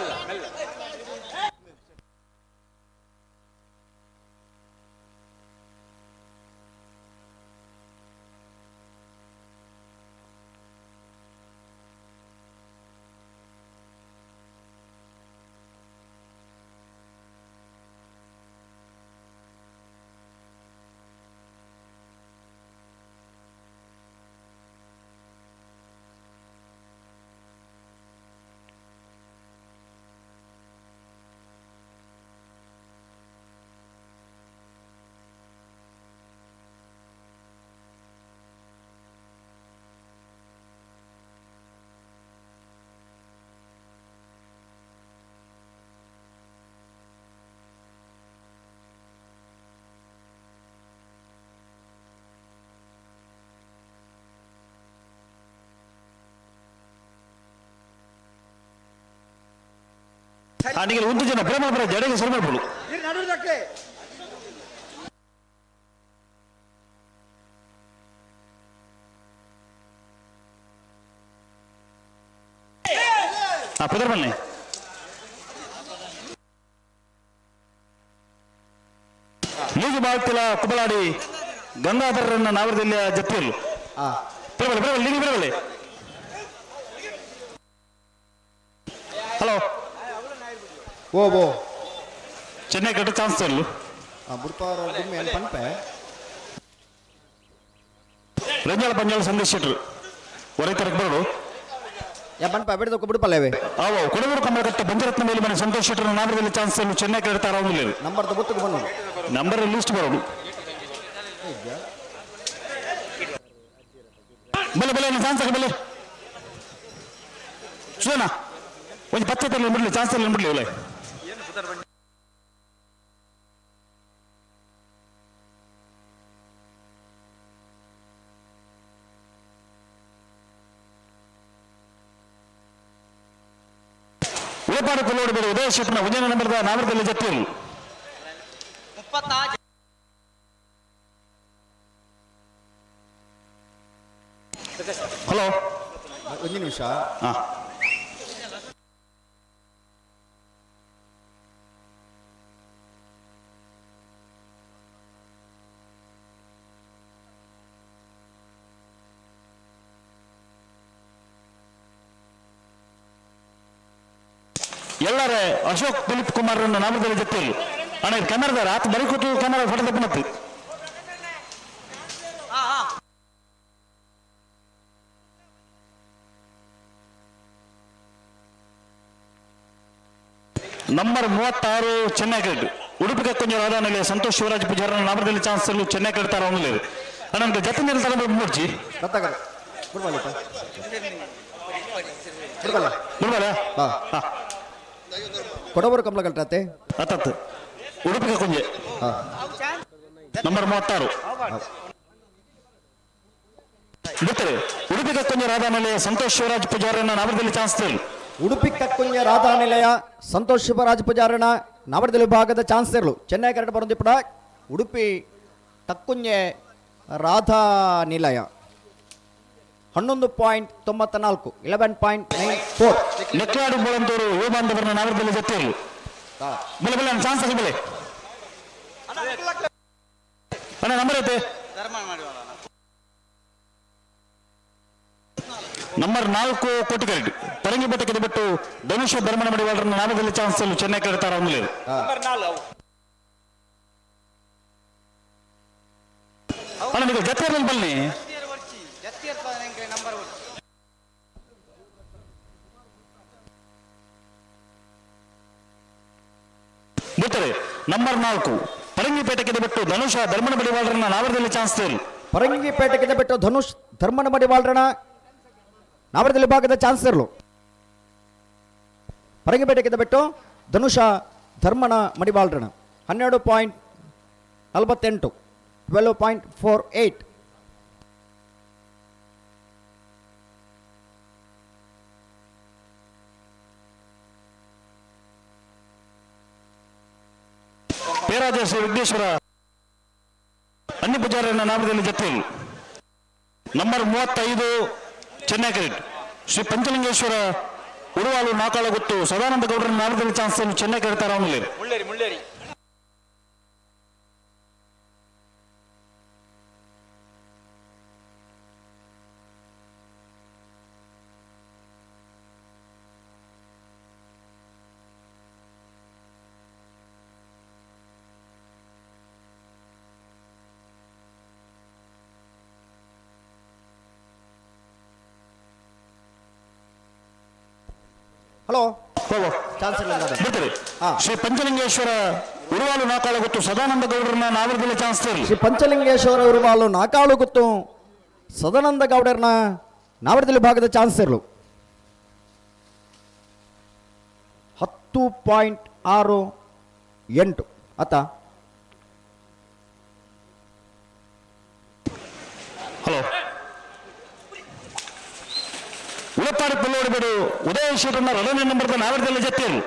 ನೀವು ಒಂದು ಜನ ಪ್ರೇಮ ಬರ ಜಡೆಗೆ ಸರಿ ಮಾಡ್ಬೋದು. ಪದರ್ ಬನ್ನಿ ಮೂಗು ಬಾಳ್ತಿಲ ಕುಬಲಾಡಿ ಗಂಗಾಧರರನ್ನ ನಾವರದಲ್ಲಿ ಜತ್ತಿಯಲ್ಲು ಬರಬಲ್ಲ ಬರಬಲ್ಲ ನೀವು ಬರಬಲ್ಲ. ಹಲೋ ಓ ಓ ಚೆನ್ನೈ ಕಟ್ಟ ಚಾನ್ಸ್ ತರಲು ಬುಡ್ಪಾರ ಗುಮ್ಮೆ ಅಲ್ಲಿ ಪನ್ಪೆ ರಂಜಾಳ ಪಂಜಾಳ ಸಂದೇಶ್ ಶೆಟ್ರು ಹೊರಗೆ ತರಕ್ಕೆ ಬರೋಡು ಯಾ ಪನ್ಪೆ ಅಬೇಡ್ದಕ್ಕೆ ಬಿಡ್ಪಲ್ಲವೇ ಅವು ಕೊಡಗೂರು ಕಮಲಕಟ್ಟ ಬಂಜರತ್ನ ಮೇಲೆ ಮನೆ ಸಂತೋಷ್ ಶೆಟ್ಟರ್ ನಾಮದಲ್ಲಿ ಚಾನ್ಸ್ ತರಲು ಚೆನ್ನೈ ಕಟ್ಟ ಆರಾಮಿಲ್ಲ ನಂಬರ್ ಗೊತ್ತಕ್ಕೆ ಬಂದು ನಂಬರ್ ಲಿಸ್ಟ್ ಬರೋಡು. ಬಲೆ ಬಲೆ ಚಾನ್ಸ್ ಹಾಕಿ ಬಲೆ ಸುಧನ ಒಂದು ಪತ್ತೆ ತರಲಿ ಬಿಡಲಿ ಚಾನ್ಸ್ ತರಲಿ ಬಿಡಲಿ ಒಳ್ಳೆ ಉಳಪಾಡು ಕೊಲ್ಲೋಡು ಬೇಡ ಉದಯ ಶೆಟ್ಟನ ಒಂದನೇ ನಂಬರ್ದ ನಾಮದಲ್ಲಿ ಜತ್ತಿಯಲು ಹಲೋ ಒಂದು ನಿಮಿಷ ಎಲ್ಲರ ಅಶೋಕ್ ದಿಲೀಪ್ ಕುಮಾರ್ ನಾಮದಲ್ಲಿ ಜೊತೆಯಲ್ಲಿ ಅಣ್ಣ ಇದು ಕ್ಯಾಮರಾದಾರ ಆತ ಬರೀ ಕೂತು ಕ್ಯಾಮರಾ ಫೋಟೋ ತಪ್ಪು. ನಂಬರ್ 36 ಚೆನ್ನೈ ಕ್ರಿಕೆಟ್ ಉಡುಪಿ ಕಕ್ಕೊಂಜ ರಾಧಾನಲ್ಲಿ ಸಂತೋಷ್ ಶಿವರಾಜ್ ಪೂಜಾರನ ನಾಮದಲ್ಲಿ ಚಾನ್ಸ್ ಚೆನ್ನೈ ಕ್ರಿಕೆಟ್ ತಾರ ಅಣ್ಣ ನಮ್ಗೆ ಜೊತೆ ನಿಲ್ತಾರೆ ಮೂರ್ಜಿ ಬಿಡ್ಬಲ್ಲ. ಹಾ. ಕೊಡವರು ಕಮಲಗಲ್ಟಾತೆ ಅತ್ತತ್ತು ಉಡುಪಿ ಕುಂಜೆ ನಂಬರ್ 36 ಬಿಟ್ಟರೆ ಉಡುಪಿ ಕಕ್ಕುಂಜ ರಾಧಾನಿಲಯ ಸಂತೋಷ್ ಶಿವರಾಜ್ ಪೂಜಾರನ್ನ ನಾವರದಲ್ಲಿ ಚಾನ್ಸ್. ಉಡುಪಿ ಕಕ್ಕುಂಜ ರಾಧಾನಿಲಯ ಸಂತೋಷ್ ಶಿವರಾಜ್ ಪೂಜಾರನ ನಾವರದಲ್ಲಿ ವಿಭಾಗದ ಚಾನ್ಸರ್ಲು ಚೆನ್ನೈ ಕರೆಕ್ಟ್ ಬರೋದಿಪ್ಪಡ ಉಡುಪಿ ಕಕ್ಕುಂಜೆ ರಾಧಾ ನಿಲಯ 11.94 11.94. ನೆಕ್ಲಾಡು ಬೋಳಂತೂರು ಯುವ ಬಾಂಧವರನ್ನ ನಾವರದಲ್ಲಿ ಜೊತೆಯಲ್ಲಿ ಬೆಲೆ ಬೆಲೆ ಚಾನ್ಸ್ ಆಗಿ ಬೆಲೆ ಅಣ್ಣ ನಂಬರ್ ಐತೆ ನಂಬರ್ 4 ಕೋಟಿಗರೆಡ್ಡಿ ಪರಂಗಿ ಬೆಟ್ಟಕ್ಕೆ ಬಿಟ್ಟು ಧನುಷ ಧರ್ಮನ ಮಡಿವಾಳರನ್ನ ನಾಮದಲ್ಲಿ ಚಾನ್ಸ್ ಚೆನ್ನೈ ಕರೆತಾರ ಅಣ್ಣ ನೀವು ಜೊತೆಯಲ್ಲಿ ಬನ್ನಿ. ಬಿಟ್ಟರೆ ನಂಬರ್ 4 ಪರಂಗಿಪೇಟೆಗೆ ಬಿಟ್ಟು ಧನುಷ ಧರ್ಮನ ಮಡಿವಾಳರನ್ನ ನಾವರದಲ್ಲಿ ಚಾನ್ಸ್. ಪರಂಗಿಪೇಟೆಗೆ ಬಿಟ್ಟು ಧನುಷ್ ಧರ್ಮನ ಮಡಿವಾಳರನ್ನ ನಾವರದಲ್ಲಿ ಭಾಗದ ಚಾನ್ಸರ್ಲು ಪರಂಗಿಪೇಟೆಗೆ ಬಿಟ್ಟು ಧನುಷ ಧರ್ಮನ ಮಡಿವಾಳರಣ 12.48 12.48. ಪೇರಾಜ ಶ್ರೀ ವಿಘ್ನೇಶ್ವರ ಅನ್ಯ ಪೂಜಾರನ ನಾಮದಲ್ಲಿ ಜೊತೆಯಲ್ಲಿ ನಂಬರ್ 35 ಚೆನ್ನೈ ಕ್ರೆಡಿಟ್ ಶ್ರೀ ಪಂಚಲಿಂಗೇಶ್ವರ ಉರುವಾಲು ನಾಕಾಳಗುತ್ತು ಸದಾನಂದ ಗೌಡರ ನಾಮದಲ್ಲಿ ಚಾನ್ಸ್ ಚೆನ್ನೈ ಕ್ರೆಡಿಟ್ ಅವನಲ್ಲಿ. ಹಲೋ ಬಿಡ್ತಾರೆ. ಶ್ರೀ ಪಂಚಲಿಂಗೇಶ್ವರ ಉರುವಾಲು ನಾಕಾಳುಗುತ್ತು ಸದಾನಂದ ಗೌಡರನ್ನ ನಾವರದಲ್ಲಿ ಚಾನ್ಸ್. ಶ್ರೀ ಪಂಚಲಿಂಗೇಶ್ವರ ಉರುವಾಲು ನಾಕಾಳುಗುತ್ತು ಸದಾನಂದ ಗೌಡರನ್ನ ನಾವರದಲ್ಲಿ ಭಾಗದ ಚಾನ್ಸ್ ಇರಲು 10.68 ಆತ. ಹಲೋ ಉಳಪಾಡಿ ಪಲ್ಲೋಡಿಬೇಡು ಉದಯ ಶೀಟನ್ನ ಎರಡನೇ ನಂಬರ್ದ ನಾವರದಲ್ಲಿ ಜೊತೆಯಲ್ಲಿ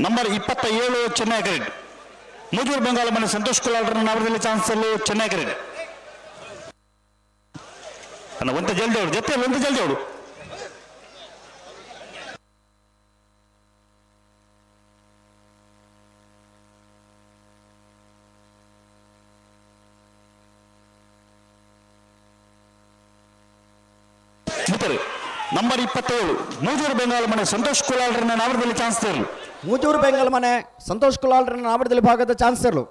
ನಂಬರ್ 27 ಚೆನ್ನೈ ಕ್ರೆಡಿಟ್ ಮೂಜೂರು ಬೆಂಗಾಲ ಮನೆ ಸಂತೋಷ್ ಕುಲಾಲ್ರನ್ನ ನಾವರದಲ್ಲಿ ಚಾನ್ಸ್ ಅಲ್ಲಿ ಚೆನ್ನೈ ಕ್ರೆಡಿಟ್. ಅಣ್ಣ ಒಂತ ಜಲ್ದಿ ಅವರು ಜೊತೆ ಒಂತ ಜಲ್ದಿ ಅವರು. ನಂಬರ್ 27 ಮೂಜೂರು ಬೆಂಗಾಲ ಮನೆ ಸಂತೋಷ್ ಕುಲಾಲ್ರನ್ನ ನಾವರದಲ್ಲಿ ಚಾನ್ಸ್ ತರಲು. ಮೂಜೂರು ಬೆಂಗಾಲ ಮನೆ ಸಂತೋಷ್ ಕುಲಾಲ್ರನ್ನ ನಾವರದಲ್ಲಿ ಭಾಗದ ಚಾನ್ಸ್ ತರಲು.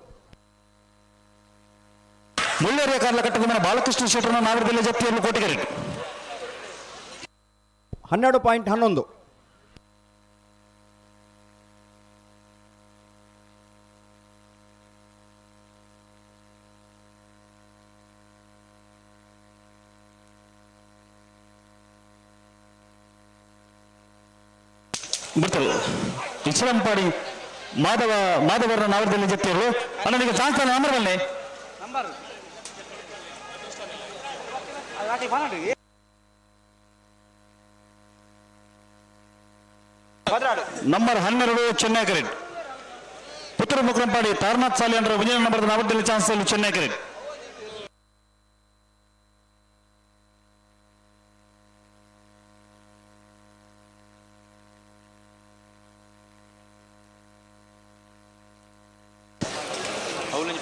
ಮುಳ್ಳೇರಿಯ ಕಾರ್ಲ ಕಟ್ಟದ ಮನೆ ಬಾಲಕೃಷ್ಣ ಶೆಟ್ಟರನ್ನ ನಾವರದಲ್ಲಿ ಜಪ್ತಿಯನ್ನು ಕೋಟಿಗರಿ 12.11. ಬಿಡ್ತಾರೆ. ಇಸ್ಲಾಂಪಾಡಿ ಮಾಧವ ಮಾಧವರ ನಾವರದಲ್ಲಿ ಜಪ್ತಿಯರು ಅಣ್ಣ ಚಾನ್ಸ್ ನಂಬರ್ ಬನ್ನಿ. ನಂಬರ್ 12 ಚೆನ್ನೈ ಕ್ರೆಡಿಟ್ ಪುತ್ತೂರು ಮುಕ್ರಂಪಾಡಿ ತಾರನಾಥ್ ಸಾಲಿ ಅಂದ್ರೆ ವಿಜಯ ನಂಬರ್ ನಾವರದಲ್ಲಿ ಚಾನ್ಸ್ ಚೆನ್ನೈ ಕ್ರೆಡಿಟ್.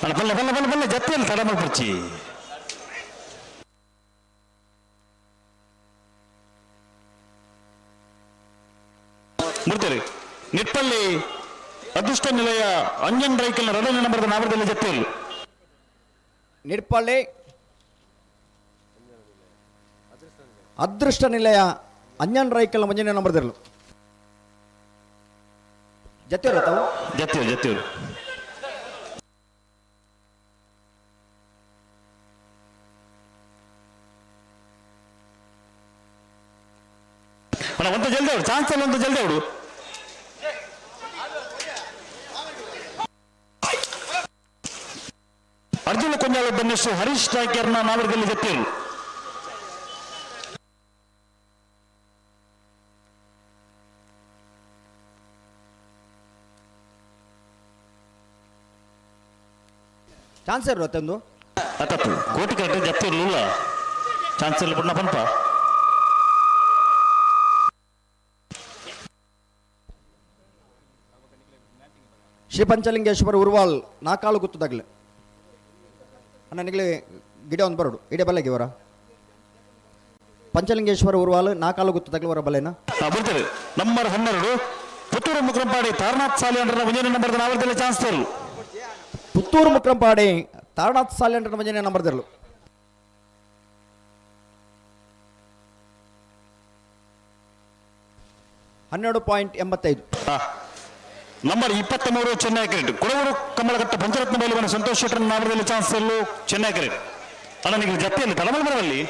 ಬಲ್ಲ ಬಲ್ಲ ಬಲ್ಲ ಬಲ್ಲ ಜತ್ತಿಯಲ್ಲಿ ತಡ ಮಾಡ್ಬಿಡ್ಚಿ. ಬಿಡ್ತಾರೆ. ನಿಟ್ಟಲ್ಲಿ ಅದೃಷ್ಟ ನಿಲಯ ಅಂಜನ್ ರೈಕಲ್ ಎರಡನೇ ನಂಬರ್ದ ನಾವರದಲ್ಲಿ ಜತ್ತಿಯಲ್ಲಿ ನಿಡ್ಪಳ್ಳಿ ಅದೃಷ್ಟ ನಿಲಯ ಅಂಜನ್ ರೈಕಲ್ ಮುಂಜಾನೆ ನಂಬರ್ದಿರಲು ಜತ್ತಿರು ತಾವು. ಜತ್ತಿರು ಜತ್ತಿರು. ಅಣ್ಣ ಒಂದು ಜಲ್ದಿ ಅವಡು, ಚಾನ್ಸ್ ಅಲ್ಲ, ಒಂದು ಜಲ್ದಿ ಅವಡು. ಅರ್ಜುನ ಕೊಂಜಾಳ ಬನ್ನಿಸು ಹರೀಶ್ ನಾಯ್ಕರ್ನ ನಾವರದಲ್ಲಿ ಜತ್ತಿರು. ಚಾನ್ಸ್ ಇರುತ್ತೆ ಅತ್ತತ್ತು ಕೋಟಿ ಕರೆಕ್ಟ್ ಜತ್ತಿರ್ಲಿಲ್ಲ ಚಾನ್ಸ್ ಇಲ್ಲ ಬಣ್ಣ ಪಂಪ. ಶ್ರೀ ಪಂಚಲಿಂಗೇಶ್ವರ ಉರ್ವಾಲ್ ನಾಕಾಳು ಗುತ್ತದಾಗ್ಲೆ ಅಣ್ಣ ನಿಗ್ಲಿ ಗಿಡ ಒಂದು ಬರೋಡು ಇಡೇ ಬಲ್ಲೆಗೆ ಇವರ ಪಂಚಲಿಂಗೇಶ್ವರ ಉರ್ವಾಲ್ ನಾಕಾಳು ಗುತ್ತದಾಗ್ಲೆ ಅವರ ಬಲ್ಲೆನ ಬರ್ತೇವೆ. ನಂಬರ್ 12 ಪುತ್ತೂರು ಮುಕ್ರಂಪಾಡಿ ತಾರನಾಥ್ ಸಾಲಿ ಅಂದ್ರೆ ಮುಂಜಾನೆ ನಂಬರ್ ನಾವರದಲ್ಲಿ ಚಾನ್ಸ್ ತರು. ಪುತ್ತೂರು ಮುಕ್ರಂಪಾಡಿ ತಾರನಾಥ್ ಸಾಲಿ ಅಂದ್ರೆ ಮುಂಜಾನೆ ನಂಬರ್ ತರಲು. 12.85. ನಂಬರ್ 23 ಚೆನ್ನೈ ಕ್ರಿಕೆಟ್ ಕೊಡಗೂರು ಕಮಲಘಟ್ಟ ಪಂಚರತ್ನ ಬೈಲುವನ ಸಂತೋಷ್ ಶೆಟ್ಟರ್ ನಾಮದಲ್ಲಿ ಚಾನ್ಸ್ ತರಲು ಚೆನ್ನೈ ಕ್ರಿಕೆಟ್. ಅಲ್ಲ ನೀವು ಜತ್ತಿಯಲ್ಲಿ ತಲಮಲ್ ಬರವಲ್ಲಿ.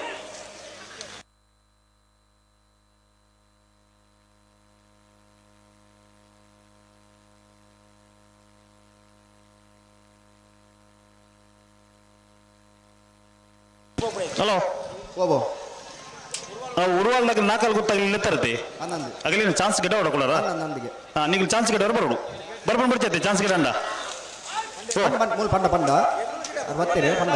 ಹಲೋ ಓಬೋ ಉರುವಾಲ್ದಾಗ ನಾಲ್ಕಲ್ಲಿ ಗೊತ್ತಾಗಲಿ ತರತೆ ಆಗಲಿ ಚಾನ್ಸ್ ಗಿಡ ಹೊಡ್ಕೊಳ್ಳಾರ. ಹಾ ನೀವು ಚಾನ್ಸ್ ಗಿಡ ಬರೋಡು ಬರ್ಬಂದು ಬರ್ತೈತೆ ಚಾನ್ಸ್ ಗಿಡ ಅಂಡ. ಮೂಲ ಪಂಡ ಪಂಡ ಬರ್ತೀರಿ ಪಂಡ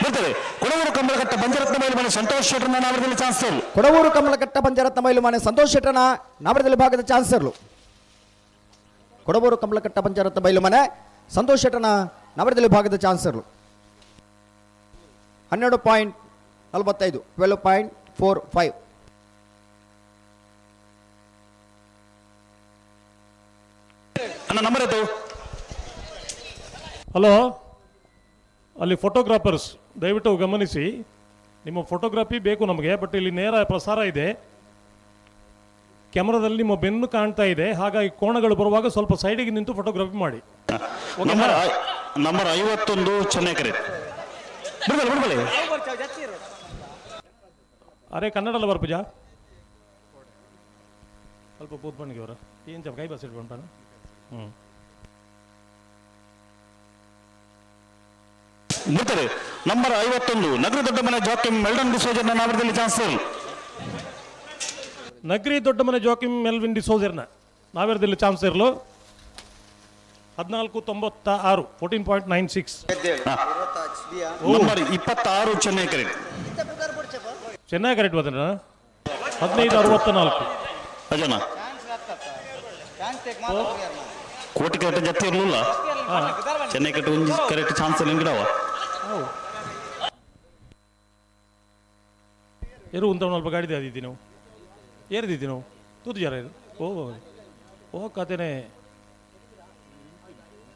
ಬರ್ತದೆ. ಕೊಡವೂರು ಕಮಲಘಟ್ಟ ಪಂಚರತ್ನ ಮೈಲು ಮನೆ ಸಂತೋಷ್ ಶೆಟ್ಟರ್ನ ನಾಮದಲ್ಲಿ ಚಾನ್ಸ್ ತರಲು. ಕೊಡವೂರು ಕಮಲಘಟ್ಟ ಪಂಚರತ್ನ ಮೈಲು ಮನೆ ಸಂತೋಷ್ ಶೆಟ್ಟರ್ನ ನಾಮದಲ್ಲಿ ಭಾಗದ ಚಾನ್ಸ್ ತರಲು. ಕೊಡವೂರು ಕಮಲಘಟ್ಟ ಪಂಚರತ್ನ ಬೈಲು ಮನೆ ಸಂತೋಷ್ ಶೆಟ್ಟರ್ನ ನವರದಲ್ಲಿ ಭಾಗದ ಚಾನ್ಸರ್ಲು. 12.45 12.45. ಅಣ್ಣ ನಂಬರ್ ಆಯ್ತು. ಹಲೋ, ಅಲ್ಲಿ ಫೋಟೋಗ್ರಾಫರ್ಸ್ ದಯವಿಟ್ಟು ಗಮನಿಸಿ, ನಿಮ್ಮ ಫೋಟೋಗ್ರಫಿ ಬೇಕು ನಮಗೆ, ಬಟ್ ಇಲ್ಲಿ ನೇರ ಪ್ರಸಾರ ಇದೆ, ಕ್ಯಾಮ್ರಾದಲ್ಲಿ ನಿಮ್ಮ ಬೆನ್ನು ಕಾಣ್ತಾ ಇದೆ, ಹಾಗಾಗಿ ಕೋಣಗಳು ಬರುವಾಗ ಸ್ವಲ್ಪ ಸೈಡಿಗೆ ನಿಂತು ಫೋಟೋಗ್ರಫಿ ಮಾಡಿ. ನಂಬರ್ 51 ಚೆನ್ನೈ ಕರೆ. ಬಿಡ್ಬಲ್ಲ ಬಿಡ್ಬಲ್ಲ. ಅರೆ ಕನ್ನಡಲ್ಲ ಬರ್ಪುಜ ಸ್ವಲ್ಪ ಪೂತ್ಪಣಿಗೆ ಅವರ ಏನು ಚಪ್ಪ ಕೈ ಬಸ್ ಇಟ್ಕೊಂಡ. ಹ್ಞೂ ಬಿಡ್ತಾರೆ. ನಂಬರ್ 51 ನಗರ ದೊಡ್ಡ ಮನೆ ಜಾಕಿಮ್ ಮೆಲ್ಡನ್ ಡಿಸೋಜರ್ನ ನಾಮದಲ್ಲಿ ಚಾನ್ಸ್. ನಗರಿ ದೊಡ್ಡ ಮನೆ ಜಾಕಿಮ್ ಮೆಲ್ವಿನ್ ಡಿಸೋಜರ್ನ ನಾವೇರದಲ್ಲಿ ಚಾನ್ಸ್ ಇರಲು 14.96 14.96. Number 26 Chennai correct. Chennai correct ಬಂದ್ರ 15.64. ಅಜನ ಕೋಟಿ ಕರೆಕ್ಟ್ ಜತ್ತಿ ಇರಲಿಲ್ಲ ಚೆನ್ನೈ ಕರೆಕ್ಟ್ ಒಂದು ಕರೆಕ್ಟ್ ಚಾನ್ಸ್ ಇಲ್ಲ ಗಿಡವ. ಎರು ಒಂದು ಸ್ವಲ್ಪ ಗಾಡಿ ಅದಿದ್ದಿ ನಾವು ಏರಿದಿದ್ದಿ ನಾವು ತೂತು ಜರ ಇದು ಓ ಓ ಕತೆನೆ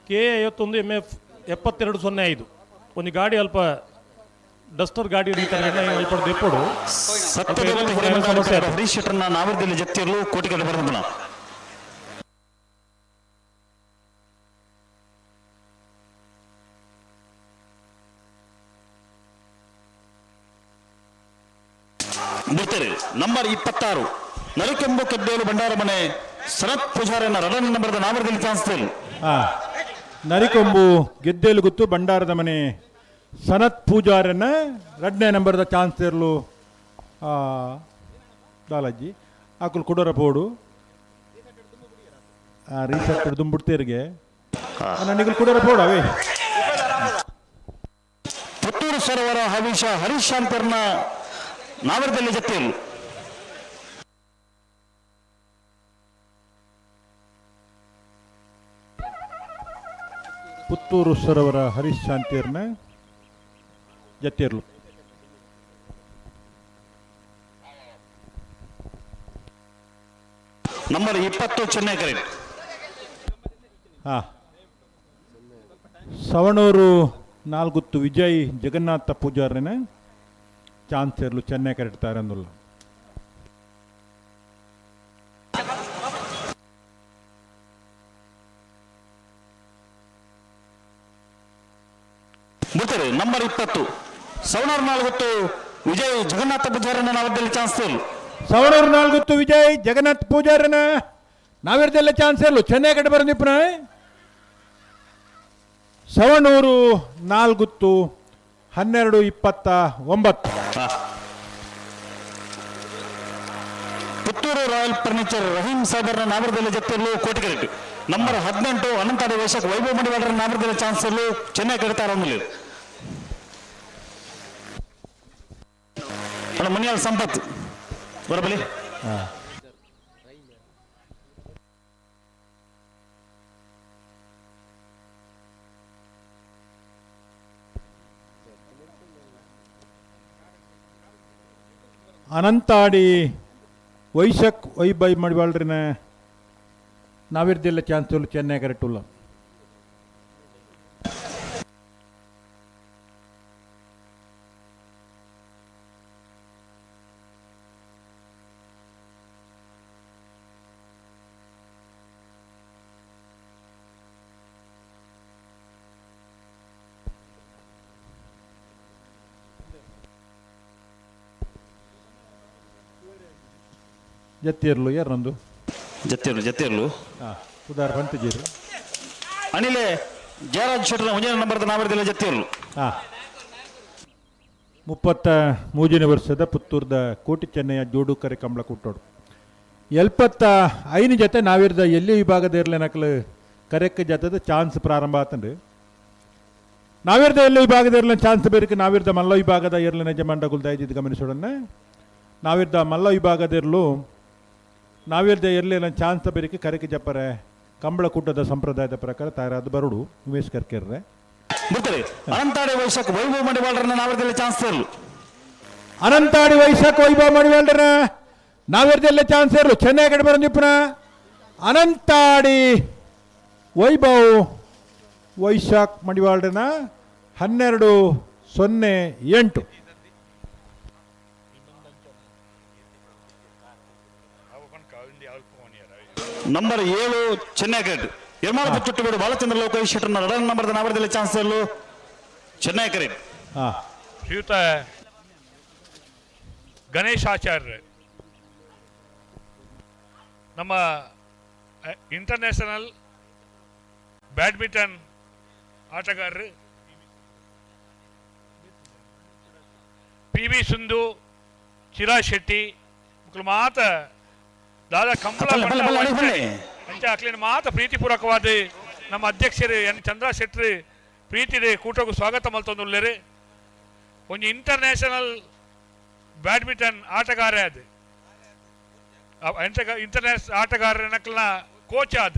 ಕೆ 51 MF 7205 ಒಂದು ಗಾಡಿ ಅಲ್ಪ ಡಸ್ಟರ್ ಗಾಡಿ ಅಲ್ಪ ದೆಪ್ಪಡು ಹರೀಶ್ ಶೆಟ್ಟರ್ನ ನಾವರದಲ್ಲಿ ಜತ್ತಿರಲು ಕೋಟಿ ಕಡೆ ಬರೋದಿಲ್ಲ. ಬಿಡ್ತಾರೆ. ನಂಬರ್ 26 ನರಿಕೆಂಬು ಕೆದ್ದೇಲು ಭಂಡಾರ ಮನೆ ಶರತ್ ಪೂಜಾರನ್ನ ರಡನ್ ನಂಬರ್ದ ನಾಮರದಲ್ಲಿ ಚಾನ್ಸ್. ನರಿಕೊಂಬು ಗೆದ್ದೇಲು ಗುತ್ತು ಭಂಡಾರದ ಮನೆ ಸನತ್ ಪೂಜಾರನ್ನ ರಡ್ನೇ ನಂಬರ್ದ ಚಾನ್ಸ್ ಇರಲು ದಾಲಜ್ಜಿ ಆಕುಲು ಕುಡೋರ ಪೋಡು ರೀಸೆಟ್ ದುಂಬುಡ್ತೇರಿಗೆ ನನಗೆ ಕುಡೋರ ಪೋಡು ಅವೇ. ಪುತ್ತೂರು ಸರೋವರ ಹವೀಶ ಹರೀಶ್ ಶಾಂತರ್ನ ನಾವರದಲ್ಲಿ ಜತ್ತಿರಲು. ಪುತ್ತೂರು ಸರೋವರ ಹರೀಶ್ ಶಾಂತಿಯರ್ನ ಜತ್ತಿರ್ಲು. Number 20 Chennai correct. ಹಾ ಸವಣೂರು ನಾಲ್ಗುತ್ತು ವಿಜಯ್ ಜಗನ್ನಾಥ ಪೂಜಾರನ ಚಾನ್ಸ್ ಇರಲು ಚೆನ್ನೈ ಕರೆಕ್ಟ್ ತಾರಂದುಲ್ಲ. ಬುತ್ತರು ನಂಬರ್ 20 ಸವಣೂರು ನಾಲ್ಗುತ್ತು ವಿಜಯ್ ಜಗನ್ನಾಥ ಪೂಜಾರನ ನಾವದಲ್ಲಿ ಚಾನ್ಸ್ ತೇಲು. ಸವಣೂರು ನಾಲ್ಗುತ್ತು ವಿಜಯ್ ಜಗನ್ನಾಥ್ ಪೂಜಾರನ ನಾವಿರ್ದೆಲ್ಲ ಚಾನ್ಸ್ ಇರಲು ಚೆನ್ನೈ ಕಡೆ ಬರೋ ಸವಣೂರು ನಾಲ್ಗುತ್ತು 12:29. ಪುತ್ತೂರು ರಾಯಲ್ ಫರ್ನಿಚರ್ ರಹೀಂ ಸಾಬರ್ನ ನಾಮರದಲ್ಲಿ ಜೊತೆಯಲ್ಲೂ ಕೋಟಿಗೆರೆಟ್ಟು ನಂಬರ್ 18 ಅನಂತಾಡಿ ವೈಶಾಖ ವೈಭವ ಮಡಿವಾಡರ ನಾಮರದಲ್ಲಿ ಚಾನ್ಸ್ ಇರಲು ಚೆನ್ನೈ ಕಡೆ ಆರಂಭ ಮುನಿಯಾಲ್ ಸಂಪತ್ ಬರಬಲಿ. ಅನಂತಾಡಿ ವೈಶಕ್ ವೈಬೈ ಮಡಿವಾಳ್ರಿನ ನಾವಿರ್ದಿಲ್ಲ ಚಾನ್ಸ್ ಚೆನ್ನೈ ಕರೆಕ್ಟ್ ಉಲ್ಲ. ಜತ್ತಿರ್ಲು ಯಾರೊಂದು ಜತ್ತಿರ್ಲು ಜತ್ತಿರ್ಲು ಉದಾರ ಬಂತಿದ್ದೀರಿ ಅನಿಲೆ ಜಯರಾಜ್ ಶೆಟ್ಟರ್ ಮುಂಜಾನೆ ನಂಬರ್ದ ನಾಮರದಿಲ್ಲ ಜತ್ತಿರ್ಲು. 33ನೇ ವರ್ಷದ ಪುತ್ತೂರ್ದ ಕೋಟಿ ಚೆನ್ನಯ್ಯ ಜೋಡು ಕರೆ ಕಂಬಳ ಕುಟ್ಟೋಡು 75 ಜೊತೆ ನಾವಿರ್ದ ಎಲ್ಲಿ ವಿಭಾಗದ ಇರ್ಲೇನಕಲು ಕರೆಕ್ ಜೊತೆದ ಚಾನ್ಸ್ ಪ್ರಾರಂಭ ಆತಂಡು. ನಾವಿರ್ದ ಎಲ್ಲಿ ವಿಭಾಗದ ಇರ್ಲಿನ ಚಾನ್ಸ್ ಬೇರೆ ನಾವಿರ್ದ ಮಲ್ಲ ವಿಭಾಗದ ಇರ್ಲಿನ ಯಜಮಾನ್ರಗುಲ್ ದಯದಿದ್ದು ಗಮನಿಸೋಡನ್ನ. ನಾವಿರ್ದ ಮಲ್ಲ ವಿಭಾಗದ ಇರಲು ನಾವಿರ್ದ ಇರಲಿಲ್ಲ ಚಾನ್ಸ್ ಬೇರೆ ಕರೆಕ್ ಜಪ್ಪರೆ ಕಂಬಳ ಕೂಟದ ಸಂಪ್ರದಾಯದ ಪ್ರಕಾರ ತಯಾರಾದ ಬರುಡು ಉಮೇಶ್ ಕರ್ಕೆರ್ರೆ. ಅನಂತಾಡಿ ವೈಶಾಖ ವೈಭವ ಮಡಿವಾಳರನ್ನ ನಾವಿರ್ದೆಲ್ಲ ಚಾನ್ಸ್ ಇರಲು. ಅನಂತಾಡಿ ವೈಶಾಖ ವೈಭವ ಮಡಿವಾಳರನ್ನ ನಾವಿರ್ದೆಲ್ಲ ಚಾನ್ಸ್ ಇರಲು ಚೆನ್ನೈ ಕಡೆ ಬರೋ ಅನಂತಾಡಿ ವೈಭವ್ ವೈಶಾಖ್ ಮಡಿವಾಳರನ್ನ 12:08. ನಂಬರ್ 7 ಚೆನ್ನೈ ಕರೆಕ್ಟ್ ಯರ್ಮಾಲ ಪುತ್ತುಟ್ಟುಬೇಡು ಬಾಲಚಂದ್ರ ಲೋಕೇಶ್ ಶೆಟ್ಟರ್ನ ಎರಡನೇ ನಂಬರ್ದ ನಾವರದಲ್ಲಿ ಚಾನ್ಸ್ ಇರಲು ಚೆನ್ನೈ ಕರೆಕ್ಟ್. ಶ್ರೀಯುತ ಗಣೇಶ್ ಆಚಾರ್ಯ ನಮ್ಮ ಇಂಟರ್ನ್ಯಾಷನಲ್ ಬ್ಯಾಡ್ಮಿಂಟನ್ ಆಟಗಾರರು ಪಿ ವಿ ಸಿಂಧು, ಚಿರಾಗ್ ಶೆಟ್ಟಿ ಮಕ್ಕಳು ಮಾತ ದಾದಾ ಕಂಬಳ ಅಂಚ ಅಕ್ಲಿನ ಮಾತ ಪ್ರೀತಿಪೂರ್ವಕವಾದ ನಮ್ಮ ಅಧ್ಯಕ್ಷರು ಎನ್ ಚಂದ್ರ ಶೆಟ್ಟಿ ಪ್ರೀತಿದೆ ಕೂಟಕ್ಕೂ ಸ್ವಾಗತ ಮಲ್ತೊಂದುಲ್ಲೇರು. ಒಂಜಿ ಇಂಟರ್ನ್ಯಾಷನಲ್ ಬ್ಯಾಡ್ಮಿಂಟನ್ ಆಟಗಾರ ಅದು ಇಂಟರ್ನ್ಯಾಷನಲ್ ಆಟಗಾರನಕ್ಲನ ಕೋಚ್ ಆದ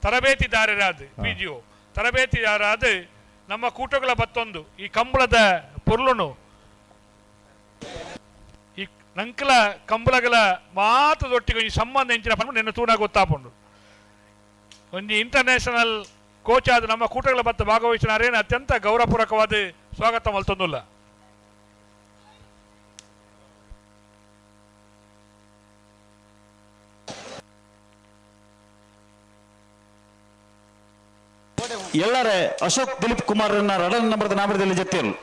ತರಬೇತಿದಾರರಾದ ಪಿ ಜಿ ಒ ತರಬೇತಿದಾರರಾದ ನಮ್ಮ ಕೂಟಗಳ ಬತ್ತೊಂದು ಈ ಕಂಬಳದ ಪೊರ್ಲುನು ಈ ನಂಕಲ ಕಂಬಳಗಳ ಮಾತದೊಟ್ಟಿಗೆ ಈ ಸಂಬಂಧ ಎಂಚಿನ ಪಂಡ ನಿನ್ನ ತೂನ ಗೊತ್ತಾಪುಂಡು. ಒಂಜಿ ಇಂಟರ್ನ್ಯಾಷನಲ್ ಕೋಚ್ ಆದ ನಮ್ಮ ಕೂಟಗಳ ಬತ್ತ ಭಾಗವಹಿಸಿನಾರೇನು ಅತ್ಯಂತ ಗೌರವಪೂರ್ವಕವಾದ ಸ್ವಾಗತ ಮಲ್ತೊಂದುಲ್ಲ. ಎಲ್ಲರೇ ಅಶೋಕ್ ದಿಲೀಪ್ ಕುಮಾರ್ ಎರಡನೇ ನಂಬರ್ದ ನಾಮರದಲ್ಲಿ ಜತ್ತಿಯರು.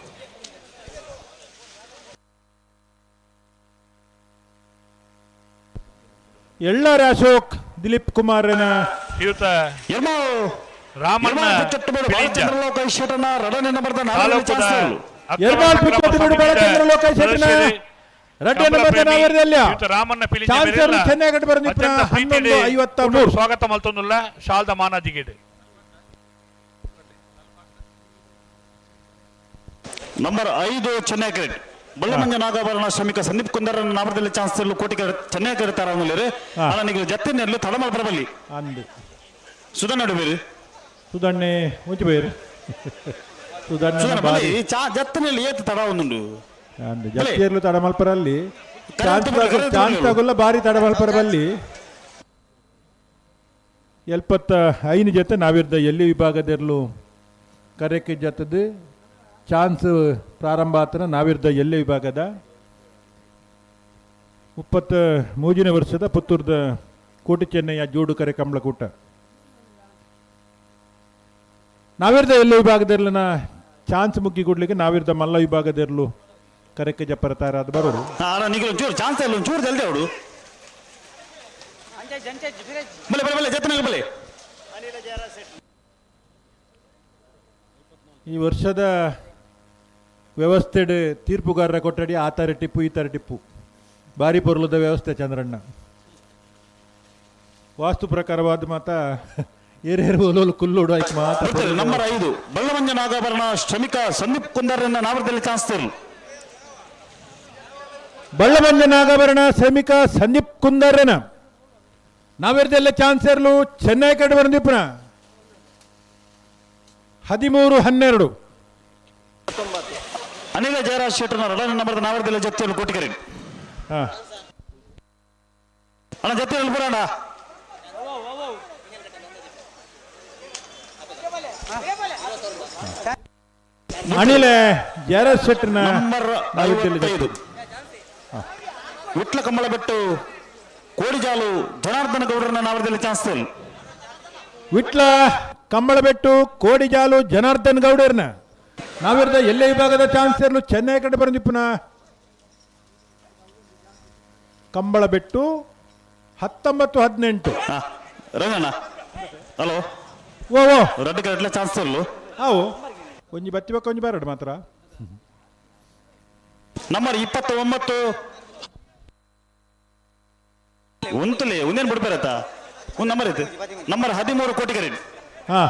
ಎಲ್ಲರ ಅಶೋಕ್ ದಿಲೀಪ್ ಕುಮಾರ್ನ ಶ್ರೀಯುತ ರಾಮಣ್ಣ ಸ್ವಾಗತ ಮಲ್ತೊಂದುಲ್ಲ ಶಾಲ್ದ ಮಾನಾದಿಗೇಡು. ನಂಬರ್ 5 ಚೆನ್ನೈ ಕ್ರಿಕೆಟ್ ಬಳ್ಳಮಂಜ ನಾಗಾಭರಣ ಶ್ರಮಿಕ ಸಂದೀಪ್ ಕುಂದರ್ ನಾಮರದಲ್ಲಿ ಚಾನ್ಸ್ ಇರಲು ಕೋಟಿ ಚೆನ್ನೈ ಕರೀತಾರ ಅಲ್ಲ ಜತ್ತಿನಲ್ಲಿ ತಡಮಲ್ ಬರಬಲ್ಲಿ ಸುಧಣ್ಣ ಬೇರೆ ಸುಧಣ್ಣೆ ಒಂಚು ಬೇರೆ ಸುಧಣ್ಣ ಜತ್ತಿನಲ್ಲಿ ಏತು ತಡ ಒಂದುಂಡು ಜತ್ತಿಯರ್ಲು ತಡಮಲ್ಪರಲ್ಲಿ ಚಾನ್ಸ್ ತಗೊಲ್ಲ ಬಾರಿ ತಡಮಲ್ಪರ ಬಲ್ಲಿ 75 ಜೊತೆ ನಾವಿರ್ದ ಎಲ್ಲಿ ವಿಭಾಗದಿರಲು ಕರೆಕ್ಕೆ ಜೊತೆದು ಚಾನ್ಸ್ ಪ್ರಾರಂಭ ಆತನ ನಾವಿರ್ದ ಎಲ್ಲೆ ವಿಭಾಗದ 33ನೇ ವರ್ಷದ ಪುತ್ತೂರ್ದ ಕೋಟಿ ಚೆನ್ನಯ್ಯ ಜೋಡು ಕರೆ ಕಂಬಳಕೂಟ. ನಾವಿರ್ದ ಎಲ್ಲೆ ವಿಭಾಗದಲ್ಲಿನ Chance ಮುಗ್ಗಿ ಕೂಡ್ಲಿಕ್ಕೆ ನಾವಿರ್ದ ಮಲ್ಲ ವಿಭಾಗದಿರ್ಲು ಕರೆಕ್ಕೆ ಜಪ್ಪರ ತಯಾರಾದ ಬರೋಡು. ನಿಗಲು ಒಂಚೂರು ಚಾನ್ಸ್ ಇಲ್ಲ, ಒಂಚೂರು ಜಲ್ದಿ ಅವಡು. ಬಲೆ ಬಲೆ ಬಲೆ ಜೊತೆ ಬಲೆ. ಈ ವರ್ಷದ ವ್ಯವಸ್ಥೆ ತೀರ್ಪುಗಾರರ ಕೊಟ್ಟಡಿ ಆ ಥರ ಟಿಪ್ಪು ಈ ಥರ ಟಿಪ್ಪು ಭಾರಿ ಪೊರ್ಲದ ವ್ಯವಸ್ಥೆ ಚಂದ್ರಣ್ಣ. ವಾಸ್ತು ಪ್ರಕಾರವಾದ ಮಾತ ಏರೇರು ಒಲೋಲು ಕುಲ್ಲೋಡು ಆಯ್ತು ಮಾತ. ನಂಬರ್ 5 ಬಳ್ಳಮಂಜ ನಾಗಾಭರಣ ಶ್ರಮಿಕ ಸಂದೀಪ್ ಕುಂದರ್ರನ್ನ ನಾವರದಲ್ಲಿ ಚಾನ್ಸ್ ತೇರು. ಬಳ್ಳಮಂಜ ನಾಗಾಭರಣ ಶ್ರಮಿಕ ಸಂದೀಪ್ ಕುಂದರ್ರನ ನಾವಿರ್ದೆಲ್ಲ ಚಾನ್ಸ್ ಇರಲು ಚೆನ್ನೈ ಕಡೆ ಬಂದಿಪ್ಪನ 13-12. ಅನಿಲ ಜಯರಾಜ್ ಶೆಟ್ಟರ್ನ ರಡನ್ ನಂಬರ್ ನಾವರದಲ್ಲಿ ಜೊತೆಯಲ್ಲಿ ಕೋಟಿಕರಿ. ಅಣ್ಣ ಜೊತೆಯಲ್ಲಿ ಬರೋಣ. ಅನಿಲ ಜಯರಾಜ್ ಶೆಟ್ಟರ್ನ ನಂಬರ್ 55 ವಿಟ್ಲ ಕಂಬಳಬೆಟ್ಟು ಕೋಡಿಜಾಲು ಜನಾರ್ದನ ಗೌಡರನ್ನ ನಾವರದಲ್ಲಿ ಚಾನ್ಸ್ ತೇರು. ವಿಟ್ಲ ಕಂಬಳಬೆಟ್ಟು ಕೋಡಿಜಾಲು ಜನಾರ್ದನ್ ಗೌಡರ್ನ ನಾವಿರ್ದ ಎಲ್ಲೇ ವಿಭಾಗದ ಚಾನ್ಸ್ ಇರಲು ಚೆನ್ನೈ ಕಡೆ ಬಂದಿಪ್ಪನ ಕಂಬಳಬೆಟ್ಟು 19-18. ರಂಗಣ್ಣ ಹಲೋ ಓ ಓ ರಡ್ಡು ಕರೆಟ್ಲ ಚಾನ್ಸ್ ತೇರ್ಲು. ಅವು ಒಂಜಿ ಬತ್ತಿ ಒಂಜಿ ಬಾರಡು ಮಾತ್ರ. ನಂಬರ್ 29 ಉಂತುಲೆ ಒಂದೇನು ಬಿಡ್ಬಾರತ್ತ ಒಂದು ನಂಬರ್ ಐತೆ. ನಂಬರ್ 13 ಕೋಟಿಗರಿ. ಹಾ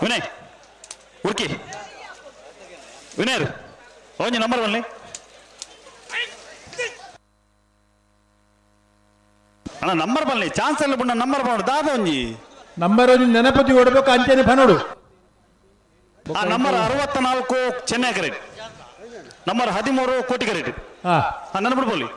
ವಿನಯ್ ಉರ್ಕಿ ವಿನಯ್ ಒಂಜಿ ನಂಬರ್ ಬನ್ನಿ ಅಣ್ಣ. ನಂಬರ್ ಬನ್ನಿ ಚಾನ್ಸ್ ಎಲ್ಲ ಬಣ್ಣ ನಂಬರ್ ಬಣ್ಣ ದಾದ ಒಂಜಿ ನಂಬರ್ ಒಂಜಿ ನೆನಪತಿ ಓಡಬೇಕು ಅಂಚನೆ ಬನ್ನೋಡು. ಆ ನಂಬರ್ 64 ಚೆನ್ನೈ ಕರೆಕ್ಟ್. ನಂಬರ್ 13 ಕೋಟಿ ಕರೆಕ್ಟ್. ಹಾ ನನ್ನ ಬಿಡ್ಬೋಲಿ.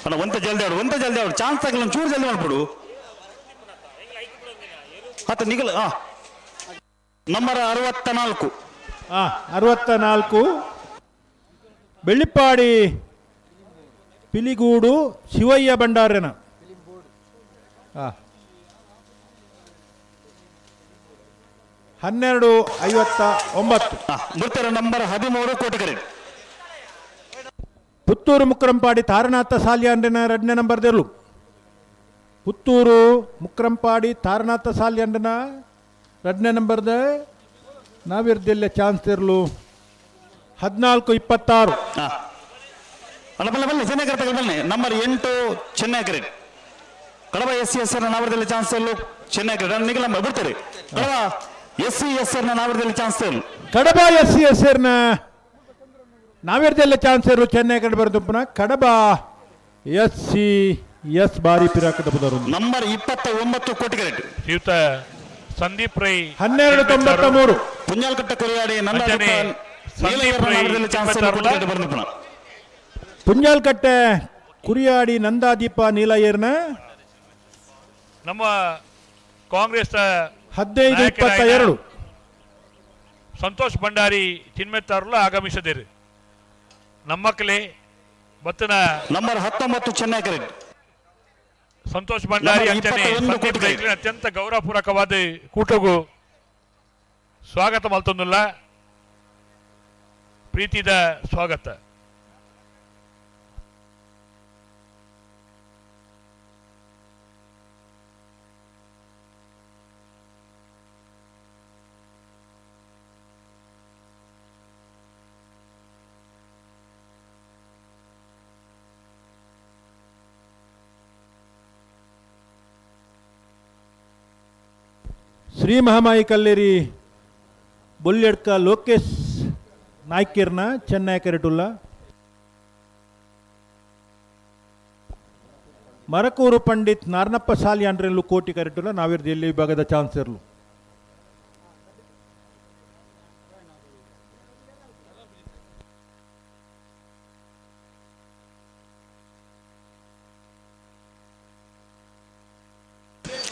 ಅಣ್ಣ ಒಂತ ಜಲ್ದಿ ಆಡು, ಒಂತ ಜಲ್ದಿ ಆಡು, ಚಾನ್ಸ್ ಆಗಲ್ಲ ಒಂಚೂರು ಜಲ್ದಿ ಮಾಡ್ಬಿಡು. ಆತ ನಿಗಲ. ನಂಬರ್ 64. 64 ಬೆಳ್ಳಿಪ್ಪಾಡಿ ಪಿಲಿಗೂಡು ಶಿವಯ್ಯ ಭಂಡಾರನ. 12:59. ಬರ್ತಾರೆ ನಂಬರ್ 13 ಕೋಟೆಕರೆ. ಪುತ್ತೂರು ಮುಕ್ರಂಪಾಡಿ ತಾರನಾಥ ಸಾಲ್ಯಾಂಡ್ರಿನ ಎರಡನೇ ನಂಬರ್ ದೆರ್ಲು. ಪುತ್ತೂರು ಮುಕ್ರಂಪಾಡಿ ತಾರನಾಥ ಸಾಲ್ಯಾಂಡ್ರಿನ ಎರಡನೇ ನಂಬರ್ದ ನಾವಿರ್ದಿಲ್ಲ ಚಾನ್ಸ್ ಇರಲು 14:26. ಅಲ್ಲ ಬಲ್ಲ ಬಲ್ಲ ಚೆನ್ನೈ ಕರೆಕ್ಟ್ ಬನ್ನಿ. Number 8 Chennai correct. Kadaba S C S R ನಾವರದಲ್ಲಿ chance ಇರಲು ಚೆನ್ನೈ ಕರೆಕ್ಟ್ ನಿಗಲ ಬಿಡ್ತಾರೆ. Kadaba S C S R ನಾವರದಲ್ಲಿ chance ಇರಲು. ಕಡಬ S C S ಆರ್ನ ನಾವಿರ್ದೆಲ್ಲ ಚಾನ್ಸ್ ಇರಲು ಚೆನ್ನೈ ಕಡೆ ಬರೋದು ಕಡಬ S C S ಬಾರಿ ಪಿರಾಕದ ಬುದರು. ನಂಬರ್ 29 ಕೋಟಿ ಕರೆಕ್ಟ್. ಶ್ರೀಯುತ ಸಂದೀಪ್ ರೈ 12:93. ಪುಂಜಾಲ್ಕಟ್ಟ ಕೊರಿಯಾಡಿ ಪುಂಜಾಲ್ಕಟ್ಟೆ ಕುರಿಯಾಡಿ ನಂದಾದೀಪ ನೀಲಯ್ಯರ್ನ ನಮ್ಮ ಕಾಂಗ್ರೆಸ್ 15:22. ಸಂತೋಷ್ ಭಂಡಾರಿ ಚಿನ್ಮೆತ್ತಾರಲ್ಲ ಆಗಮಿಸದಿರಿ. ನಮ್ಮಕ್ಕಲೇ ಬತ್ತನ ನಂಬರ್ 19 ಚೆನ್ನೈ ಕರೆಕ್ಟ್. ಸಂತೋಷ್ ಭಂಡಾರಿ ಅಂಚನೆ ಸಂದೀಪ್ ರೈಕ್ಲಿನ ಅತ್ಯಂತ ಗೌರವಪೂರ್ವಕವಾದ ಕೂಟಗೂ ಸ್ವಾಗತ ಮಲ್ತೊಂದುಲ್ಲ, ಪ್ರೀತಿದ ಸ್ವಾಗತ. ಶ್ರೀ ಮಹಾಮಾಯಿ ಕಲ್ಲೇರಿ ಬೊಲ್ಯಡ್ಕ ಲೋಕೇಶ್ ನಾಯ್ಕಿರ್ನ ಚೆನ್ನೈ ಕರೆಟುಲ್ಲ. ಮರಕೂರು ಪಂಡಿತ್ ನಾರ್ನಪ್ಪ ಸಾಲಿಯಾಂಡ್ರೆಲ್ಲು ಕೋಟಿ ಕರೆಟುಲ್ಲ. ನಾವಿರ್ದು ಎಲ್ಲಿ ವಿಭಾಗದ ಚಾನ್ಸರ್ಲು.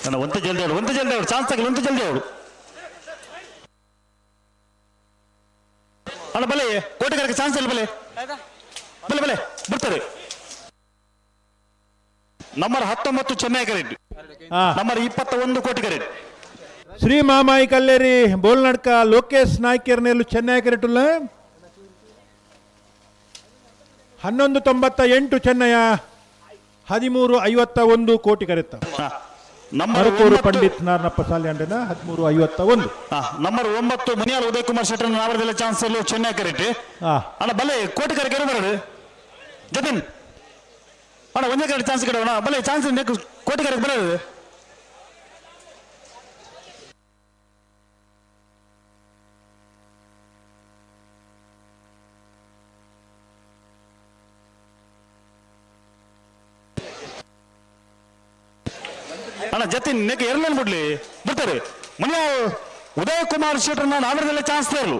ಅಣ್ಣ ಒಂತೆ ಜಲ್ದಿ ಅವಳು, ಒಂತೆ ಜಲ್ದಿ ಅವಳು, ಚಾನ್ಸ್ ತಗಲಿ, ಒಂತೆ ಜಲ್ದಿ ಅವಳು. ಅಣ್ಣ ಬಲೆ ಕೋಟೆಗಾರಕ್ಕೆ ಚಾನ್ಸ್ ಇಲ್ಲ, ಬಲೆ ಬಲೆ ಬಲೆ ಬಿಡ್ತಾರೆ. ನಂಬರ್ 19 ಚೆನ್ನೈ ಕರೆಡ್, ನಂಬರ್ 21 ಕೋಟಿ ಕರೆಡ್. ಶ್ರೀ ಮಾಮಾಯಿ ಕಲ್ಲೇರಿ ಬೋಲ್ನಡ್ಕ ಲೋಕೇಶ್ ನಾಯ್ಕರ್ನೆಲ್ಲು ಚೆನ್ನೈ ಕರೆಟುಲ್ಲ 11.98 ಚೆನ್ನಯ, 13.51 ಕೋಟಿ ಕರೆತ್ತ. ಮರಕೂರು ಪಂಡಿತ್ ನಾರನಪ್ಪ ಸಾಲ್ಯಾಂಡನ 13.51. ನಂಬರ್ 9 ಮುನಿಯಾಲ್ ಉದಯ್ ಕುಮಾರ್ ಶೆಟ್ಟರ್ ನಾವರದಲ್ಲ ಚಾನ್ಸ್ ಇಲ್ಲ ಚೆನ್ನೈ ಕರೆಟ್. ಅಣ್ಣ ಬಲೆ ಕೋಟಿ ಕರೆ ಬರೋದು ಜತಿನ್ ಅಣ್ಣ ಒಂದೇ ಕರೆ ಚಾನ್ಸ್ ಕಡೆ ಅಣ್ಣ ಬಲೆ ಚಾನ್ಸ್ ಕೋಟಿ ಕರೆಗೆ ಬರೋದು. ಅಣ್ಣ ಜತಿನ್ ನೆಕ್ ಎರಲೇನು ಬಿಡ್ಲಿ ಬಿಡ್ತಾರೆ. ಮುನಿಯಾಲ್ ಉದಯ್ ಕುಮಾರ್ ಶೆಟ್ಟರ್ನ ನಾವರದಲ್ಲ ಚಾನ್ಸ್ ತೇರ್ಲು.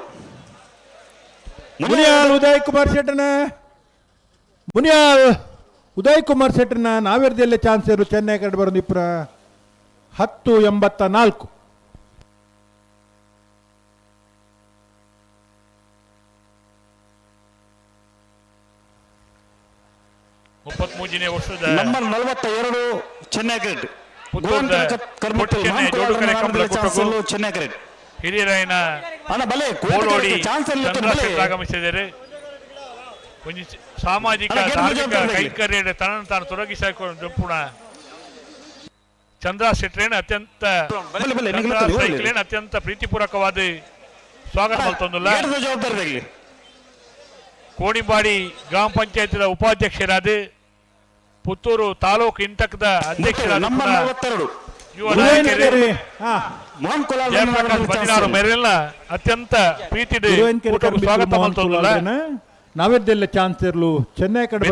ಮುನಿಯಾಲ್ ಉದಯ್ ಕುಮಾರ್ ಶೆಟ್ಟರ್ನ, ಮುನಿಯಾಲ್ ಉದಯ್ ಕುಮಾರ್ ಶೆಟ್ಟರ್ನ ನಾವೇರ್ದಲ್ಲೇ ಚಾನ್ಸ್ ಇರು ಚೆನ್ನೈ ಕಡೆ ಬರೋದು ಇಪ್ಪರ 10.84. 33ನೇ ವರ್ಷದ number 42 Chennai cricket Chennai cricket ಹಿರಿಯರಾಯನ ಆಗಮಿಸಿದ್ದಾರೆ. ಒಂಜಿ ಸಾಮಾಜಿಕ ಧಾರ್ಮಿಕ ಕೈಂಕರ್ಯ ತನ್ನನ್ನು ತಾನು ತೊಡಗಿಸಿಕೊಂಡು ಪುಣ ಚಂದ್ರ ಶೆಟ್ರೇನ ಅತ್ಯಂತ ಅತ್ಯಂತ ಪ್ರೀತಿಪೂರ್ವಕವಾದ ಸ್ವಾಗತ ಮಲ್ತೊಂದುಲ್ಲ. ಕೋಣಿಂಬಾಡಿ ಗ್ರಾಮ ಪಂಚಾಯತ್ ಉಪಾಧ್ಯಕ್ಷರಾದ ಪುತ್ತೂರು ತಾಲೂಕು ಇಂಟಕದ ಅಧ್ಯಕ್ಷರಾದ ಯುವ ನಾಯಕರು ಜಯಪ್ರಕಾಶ್ ಬದಿನಾರು ಮೇರೆಲ್ಲ ಅತ್ಯಂತ ಪ್ರೀತಿ ಸ್ವಾಗತ ಮಲ್ತೊಂದುಲ್ಲ. ನಾವೆದ್ದೆಲ್ಲ ಚಾನ್ಸ್ ಇರಲು ಚೆನ್ನೈ ಕಡೆ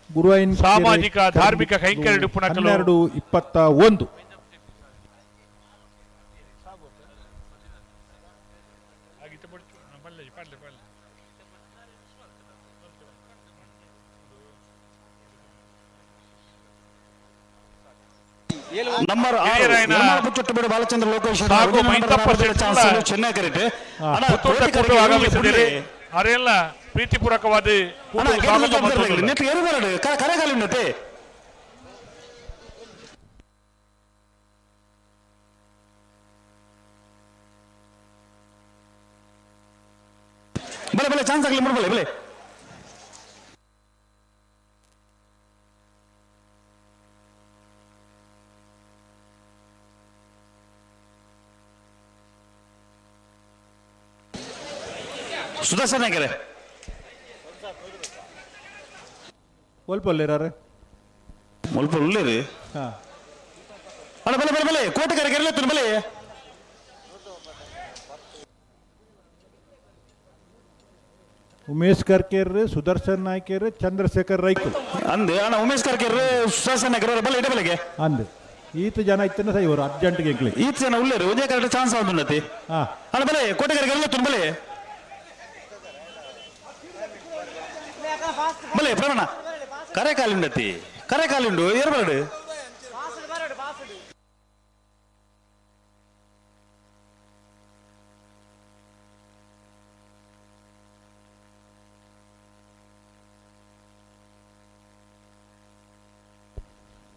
ಗುರುವಾಯಿನ್ ಸಾಮಾಜಿಕ ಧಾರ್ಮಿಕ ಕೈಂಕರ್ಯ 12.21. ನಂಬರ್ 6 ಬಾಲಚಂದ್ರ ಲೋಕೇಶ್ ಚೆನ್ನೈ ಕರೆಟ್ ಆಗಮಿಸಿದ್ದೀರಿ. ಅರೆಲ್ಲ ಪ್ರೀತಿಪೂರ್ವಕವಾದ ಕರೆಗಾಲಿನತೆ. ಬಲೆ ಬಲೆ ಚಾನ್ಸ್ ಆಗಲಿ ಬಲೆ ಬಲೆ. ಸುದರ್ಶನ್ ನಾಯ್ಕರೇ ಒಲ್ಪಲ್ಲಿರಾರೆ ಮುಲ್ಪ ಉಳ್ಳೇರಿ. ಅಣ್ಣ ಬಲೆ ಬಲೆ ಬಲೆ ಕೋಟೆಗಾರ ಕೆರಲೆತ್ತನು ಬಲೆ. ಉಮೇಶ್ ಕರ್ಕೇರ್, ಸುದರ್ಶನ್ ನಾಯ್ಕರ್, ಚಂದ್ರಶೇಖರ್ ರೈಕುಲ್ ಅಂದೆ ಅಣ್ಣ. ಉಮೇಶ್ ಕರ್ಕೇರ್, ಸುದರ್ಶನ್ ನಾಯ್ಕರ್ ಬಲೆ ಇಡ ಬಲೆಗೆ ಅಂದೆ. ಈತ ಜನ ಇತ್ತನ ಸೈ ಇವರು ಅರ್ಜೆಂಟ್ಗೆ ಎಂಕ್ಲಿ ಈತ ಜನ ಉಳ್ಳೇರಿ ಒಂದೇ ಕರೆಕ್ಟ್ ಚಾನ್ಸ್ ಆಗುನ್ನತಿ. ಅಣ್ಣ ಬಲೆ ಕೋಟೆಗಾರ ಕೆರಲೆತ್ತನು ಬಲೆ ಬಲೆ ಪ್ರಮಾಣ ಕರೆ ಕಾಲಿಂಡತಿ ಕರೆ ಕಾಲಿಂಡು ಏರ್ಬಾರ್ದು.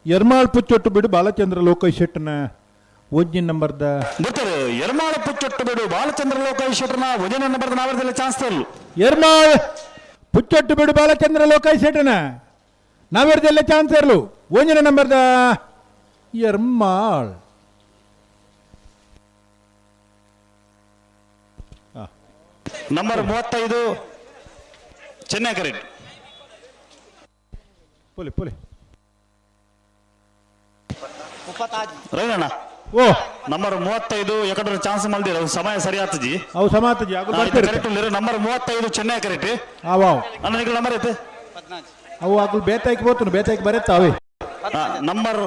ಎರ್ಮಾಳ್ ಪುಚ್ಚೊಟ್ಟು ಬಿಡು ಬಾಲಚಂದ್ರ ಲೋಕೇಶ್ ಶೆಟ್ಟನ ಒಂಜಿನ ನಂಬರ್ದ ಬರ್ತಾರೆ. ಎರ್ಮಾಳ್ ಪುಚ್ಚೊಟ್ಟು ಬಿಡು ಬಾಲಚಂದ್ರ ಲೋಕೇಶ್ ಶೆಟ್ಟನ ಒಂಜಿನ ನಂಬರ್ದ ನಾವರದಲ್ಲಿ ಚಾನ್ಸ್ ತರಲು. ಎರ್ಮಾಳ್ ಪುಚ್ಚೊಟ್ಟು ಬಿಡು ಬಾಲಚಂದ್ರ ಲೋಕೇಶ್ ಶೆಟ್ಟನ ನಾವೇರ್ದೆಲ್ಲ ಚಾನ್ಸ್ ಇರಲು ಒಂಜಿನ ನಂಬರ್ದ ಎರ್ಮಾಳ್. ನಂಬರ್ 35 ಚೆನ್ನೈ ಕರೆಟ್ ಪೊಲಿ ಪೊಲಿ ರೈನಣ್ಣ. ಓ ನಂಬರ್ 35 ಯಾಕಂದ್ರೆ ಚಾನ್ಸ್ ಮಲ್ದಿರ ಸಮಯ ಸರಿ ಆತಜಿ. ಅವು ಸಮಾತಜಿ ಕರೆಕ್ಟ್ ನಂಬರ್ 35 ಚೆನ್ನೈ ಕರೆಕ್ಟ್. ಅಣ್ಣ ನಿಗಳ ನಂಬರ್ ಐತೆ ಅವು ಆಗಲು ಬೇತಾಯ್ಕೆ ಬೋತನು ಬೇತಾಯ್ಕೆ ಬರತ್ತಾವೆ. ನಂಬರ್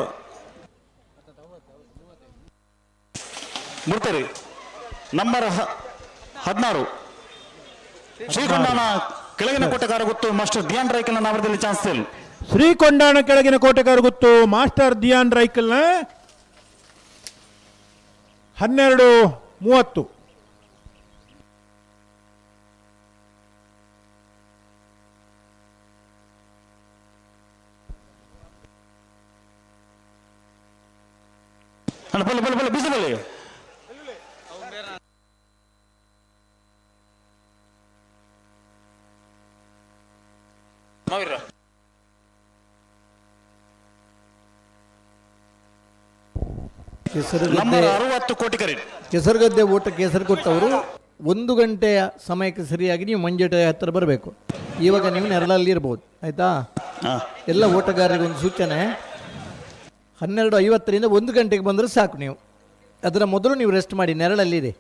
ಬಿಡ್ತಾರೆ. ನಂಬರ್ 16 ಶ್ರೀಕೊಂಡಾಣ ಕೆಳಗಿನ ಕೋಟೆಗಾರ ಗೊತ್ತು ಮಾಸ್ಟರ್ ಧ್ಯಾನ್ ರೈಕಲ್ನ ನಾವರದಲ್ಲಿ ಚಾನ್ಸ್ ಇಲ್ಲ. ಶ್ರೀಕೊಂಡಾಣ ಕೆಳಗಿನ ಕೋಟೆಗಾರ ಗೊತ್ತು ಮಾಸ್ಟರ್ ಧ್ಯಾನ್ ರೈಕಲ್ನ 12:30. ಬಲ್ಲಿ ಬಲ್ಲಿ ಬಲ್ಲಿ ಬಿಸಿ ಬಲ್ಲಿ. ನಂಬರ್ 60 ಕೋಟಿ ಕರೀಡ್. ಕೆಸರುಗದ್ದೆ ಓಟಕ್ಕೆ ಹೆಸರು ಕೊಟ್ಟವರು 1 ಗಂಟೆಯ ಸಮಯಕ್ಕೆ ಸರಿಯಾಗಿ ನೀವು ಮಂಜೇಟೆ ಹತ್ತಿರ ಬರಬೇಕು. ಇವಾಗ ನೀವು ನೆರಳಲ್ಲಿ ಇರ್ಬೋದು, ಆಯಿತಾ? ಎಲ್ಲ ಓಟಗಾರರಿಗೆ ಒಂದು ಸೂಚನೆ, 12:50ರಿಂದ 1 ಗಂಟೆಗೆ ಬಂದರೆ ಸಾಕು. ನೀವು ಅದರ ಮೊದಲು ನೀವು ರೆಸ್ಟ್ ಮಾಡಿ, ನೆರಳಲ್ಲಿದೆ.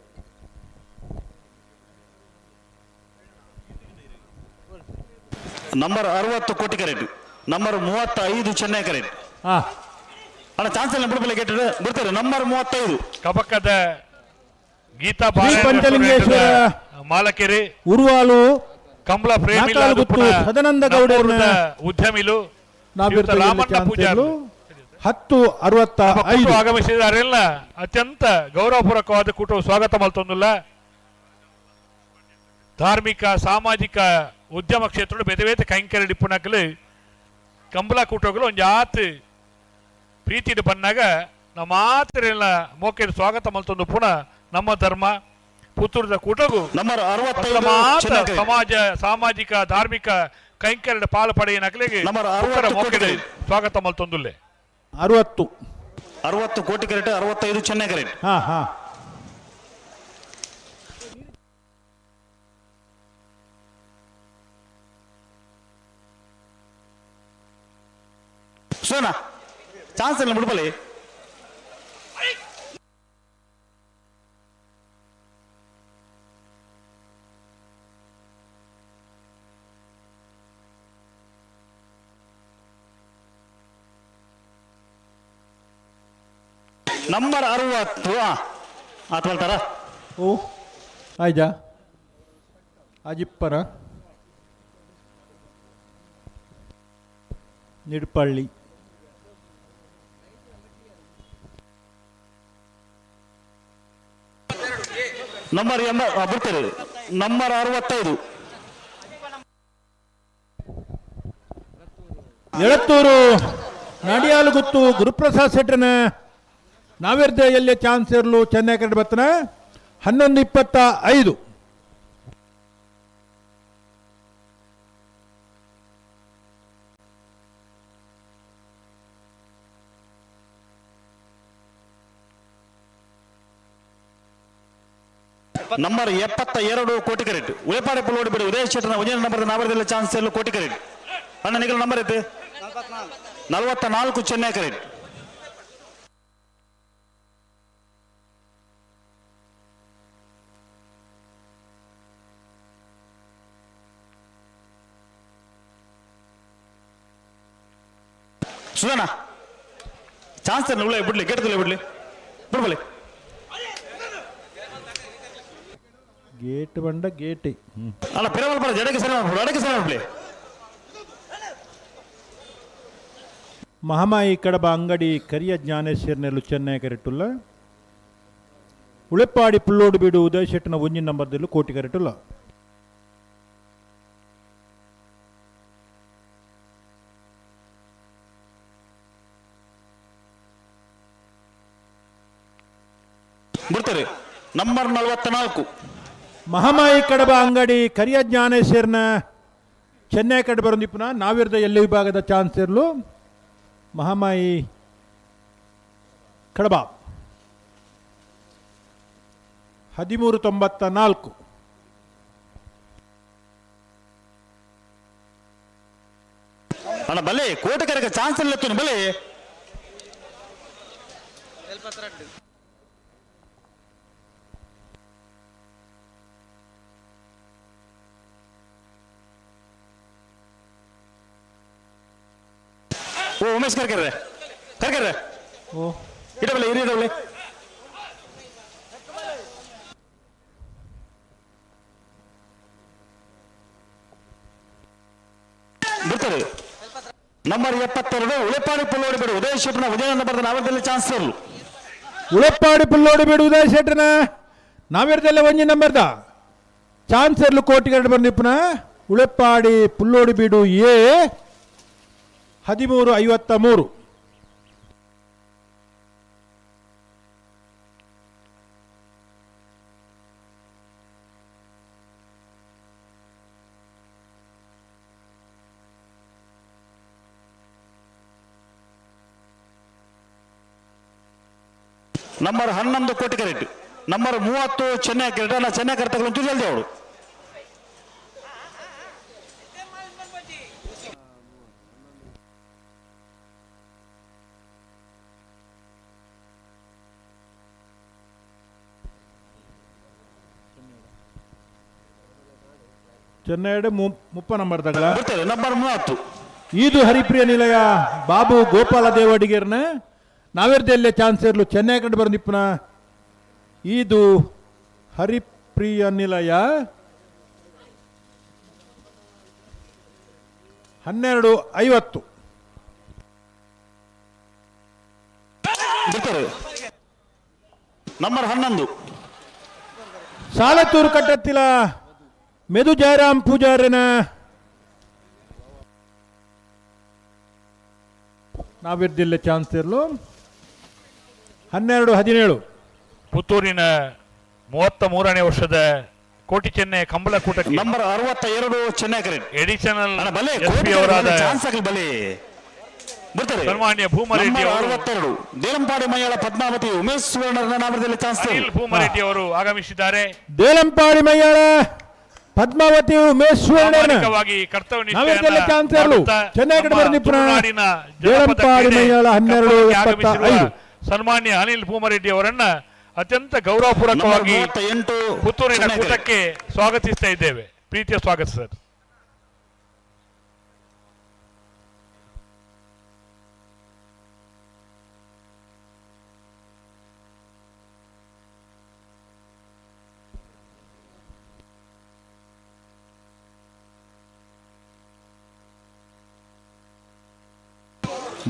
ನಂಬರ್ 60 ಕೋಟಿ ಕರೆಕ್ಟ್, ನಂಬರ್ 35 ಚೆನ್ನೈ ಕರೆಕ್ಟ್. ಅಣ್ಣ ಚಾನ್ಸ್ ಇಲ್ಲ ಬಿಡ್ಬಲ್ಲ ಗೆಟ್ ಬಿಡ್ತಾರೆ. ನಂಬರ್ 35 ಕಬಕದ ಗೀತಾ ಪಂಚಲಿಂಗೇಶ್ವರ ಮಾಲಕೆರೆ ಉರುವಾಲು ಕಂಬಳ ಪ್ರೇಮಿ ಸದಾನಂದ ಗೌಡರ ಉದ್ಯಮಿಲು ರಾಮಣ್ಣ ಪೂಜಾರಿ 10:65 ಆಗಮಿಸಿದಾರೆಲ್ಲ ಅತ್ಯಂತ ಗೌರವಪೂರ್ವಕವಾದ ಕೂಟ ಸ್ವಾಗತ ಮಲ್ತೊಂದುಲ್ಲ. ಧಾರ್ಮಿಕ ಸಾಮಾಜಿಕ ಉದ್ಯಮ ಕ್ಷೇತ್ರ ಬೇತೆ ಬೇತೆ ಕೈಂಕರ್ಯ ಡಿಪ್ಪುನಕಲು ಕಂಬಳ ಕೂಟಗಳು ಒಂದು ಜಾತಿ ಪ್ರೀತಿ ಬನ್ನಾಗ ನಮ್ಮ ಮಾತ್ರ ಮೋಕೆ ಸ್ವಾಗತ ಮಲ್ತೊಂದು ಪುನಃ ನಮ್ಮ ಧರ್ಮ ಪುತ್ತೂರದ ಕೂಟಗೂ ಸಮಾಜ ಸಾಮಾಜಿಕ ಧಾರ್ಮಿಕ ಕೈಂಕರ್ಯ ಪಾಲು ಪಡೆಯ ಮೋಕೆ ಸ್ವಾಗತ ಮಲ್ತೊಂದುಲ್ಲೆ. 60 60 ಕೋಟಿ ಕರೆಕ್ಟ್, 65 ಚೆನ್ನೈ ಕರೆಕ್ಟ್. ಹಾ ಹಾ ಸೋನಾ ಚಾನ್ಸ್ ಇಲ್ಲ ಬಿಡ್ಬಲ್ಲಿ. ನಂಬರ್ 60 ಆತ್ ಹೇಳ್ತಾರ. ಓ ಆಯ್ತಾ ಅಜಿಪ್ಪರ ನಿಡ್ಪಳ್ಳಿ. ನಂಬರ್ 80 ಬರ್ತಾರೆ. ನಂಬರ್ 65 ಎಳತ್ತೂರು ನಡಿಯಾಲುಗುತ್ತು ಗುರುಪ್ರಸಾದ್ ಶೆಟ್ಟರ್ನ ನಾವಿರ್ದ ಎಲ್ಲಿ ಚಾನ್ಸ್ ಇರಲು ಚೆನ್ನೈ ಕಡೆ ಬರ್ತಾನೆ. 11:25. ನಂಬರ್ 72 ಕೋಟಿ ಕರೆಕ್ಟ್. ಉಳೆಪಾಡೆ ಪುಲ್ಲೋಡಿ ಬಿಡಿ ಉದಯ ಶೆಟ್ಟರ್ನ ಒಂದೇ ನಂಬರ್ ನಾವರದಲ್ಲಿ ಚಾನ್ಸ್ ಇರಲು ಕೋಟಿ ಕರೆಕ್ಟ್. ಅಣ್ಣ ನಿಗಲ ನಂಬರ್ ಐತೆ 44 ಚೆನ್ನೈ ಕರೆಕ್ಟ್. ಸುಧಾನ ಚಾನ್ಸ್ ಉಳ್ಳೆ ಬಿಡ್ಲಿ, ಗೇಟ್ ಬಿಡ್ಲಿ, ಬಿಡ್ಬಲಿ. ಗೇಟ್ ಬಂಡ ಗೇಟ್ ಅಲ್ಲ ಪಿರಮಲ್ ಬರ ಜಡಕ್ಕೆ ಸರಿ ಮಾಡ್ಬಿಡು, ಅಡಕ್ಕೆ ಸರಿ ಮಾಡ್ಬಿಡಿ. ಮಹಾಮಾಯಿ ಕಡಬ ಅಂಗಡಿ ಕರಿಯ ಜ್ಞಾನೇಶ್ವರನೆಲ್ಲು ಚೆನ್ನೈ ಕರೆಟುಲ್ಲ. ಉಳೆಪ್ಪಾಡಿ ಪುಲ್ಲೋಡು ಬೀಡು ಉದಯ ಶೆಟ್ಟನ ಒಂಜಿನ ನಂಬರ್ದಲ್ಲೂ ಕೋಟಿ ಕರೆಟುಲ್ಲ. ಬಿಡ್ತಾರೆ. ನಂಬರ್ 44 ಮಹಾಮಾಯಿ ಕಡಬ ಅಂಗಡಿ ಕರಿಯ ಜ್ಞಾನೇಶ್ವರನ ಚೆನ್ನೈ ಕಡೆ ಬರೋದಿಪ್ಪನ ನಾವಿರ್ದ ಎಲ್ಲಿ ವಿಭಾಗದ ಚಾನ್ಸ್ ಇರಲು ಮಹಾಮಾಯಿ ಕಡಬ 13:94. ಅಣ್ಣ ಬಲೆ ಕೋಟೆ ಕರೆಗೆ ಚಾನ್ಸ್ ಇಲ್ಲ ಬಲೆ. ಓ ಉಮೇಶ್ ಕರ್ಕರ್ರೆ ಕರ್ಕರ್ರೆ. ಓ ಇಡಬಲೆ ಇರಿ ಇಡಬಲೆ. ಬಿಡ್ತಾರೆ. ನಂಬರ್ 72 ಉಳೆಪಾಡಿ ಪುಲ್ಲೋಡಿ ಬಿಡು ಉದಯ ಶೆಟ್ಟನ ಉದಯ ನಂಬರ್ ನಾವದಲ್ಲಿ ಚಾನ್ಸ್ ಇರಲು. Ulappadi Pullodi ಬೀಡು ಉದಯ ಶೆಟ್ಟನ ನಾವಿರ್ದೆಲ್ಲ ಒಂಜಿ ನಂಬರ್ದ ಚಾನ್ಸರ್ಲು ಕೋಟಿಗರಡು ಬಂದಿಪ್ಪನ ಉಳಪ್ಪಾಡಿ ಪುಲ್ಲೋಡಿ ಬೀಡು ಎ 13:53. Number 11 Kotikarate, number 30 Chennai ಕೆರೆಟ್. ಅಲ್ಲ ಚೆನ್ನೈ ಕೆರೆ ತಗೊಂಡು ಜಲ್ದಿ ಅವಳು. ಚೆನ್ನೈ 30 ನಂಬರ್ ತಗಲ ನಂಬರ್ 30 ಇದು ಹರಿಪ್ರಿಯ ನಿಲಯ ಬಾಬು ಗೋಪಾಲ ದೇವಡಿಗೇರ್ನ ನಾವೇರ್ದೆಲ್ಲೇ ಚಾನ್ಸ್ ಇರಲು ಚೆನ್ನೈ ಕಂಡು ಬರೋ ಇದು ಹರಿಪ್ರಿಯ ನಿಲಯ 12:50. ನಂಬರ್ 11 ಸಾಲತೂರು ಕಟ್ಟತ್ತಿಲ ಮೆದು ಜಯರಾಮ್ ಪೂಜಾರಿನ ನಾವಿರ್ದಿಲ್ಲ ಚಾನ್ಸ್ ಇರಲು 12:17. ಪುತ್ತೂರಿನ 33ನೇ ವರ್ಷದ ಕೋಟಿ ಚೆನ್ನೈ ಕಂಬಳ ಕೂಟಕ್ಕೆ number 62 Chennai Karate additional ಬಲೆ ಎಸ್ ಪಿ ಅವರಾದ ಚಾನ್ಸ್ ಆಗಲಿ ಬಲೆ ಬರ್ತಾರೆ ಸನ್ಮಾನ್ಯ ಭೂಮರೆಡ್ಡಿ ಅವರು 62 ದೇಲಂಪಾಡಿ ಮೈಯಾಳ ಪದ್ಮಾವತಿ ಉಮೇಶ್ ಸುವರ್ಣರ ನಾಮದಲ್ಲಿ ಚಾನ್ಸ್ ಅನಿಲ್ ಭೂಮರೆಡ್ಡಿ ಅವರು ಆಗಮಿಸಿದ್ದಾರೆ. ದೇಲಂಪಾಡಿ ಮೈಯಾಳ ಪದ್ಮಾವತಿ ಉಮೇಶ್ ಸುವರ್ಣರ ಚೆನ್ನೈ ಕಡೆ ದೇಲಂಪಾಡಿ ಮೈಯಾಳ 12:75. ಸನ್ಮಾನ್ಯ ಅನಿಲ್ ಭೂಮರೆಡ್ಡಿ ಅವರನ್ನ ಅತ್ಯಂತ ಗೌರವಪೂರ್ವಕವಾಗಿ ಪುತ್ತೂರಿನ ಕೂಟಕ್ಕೆ ಸ್ವಾಗತಿಸ್ತಾ ಇದ್ದೇವೆ. ಪ್ರೀತಿಯ ಸ್ವಾಗತ ಸರ್.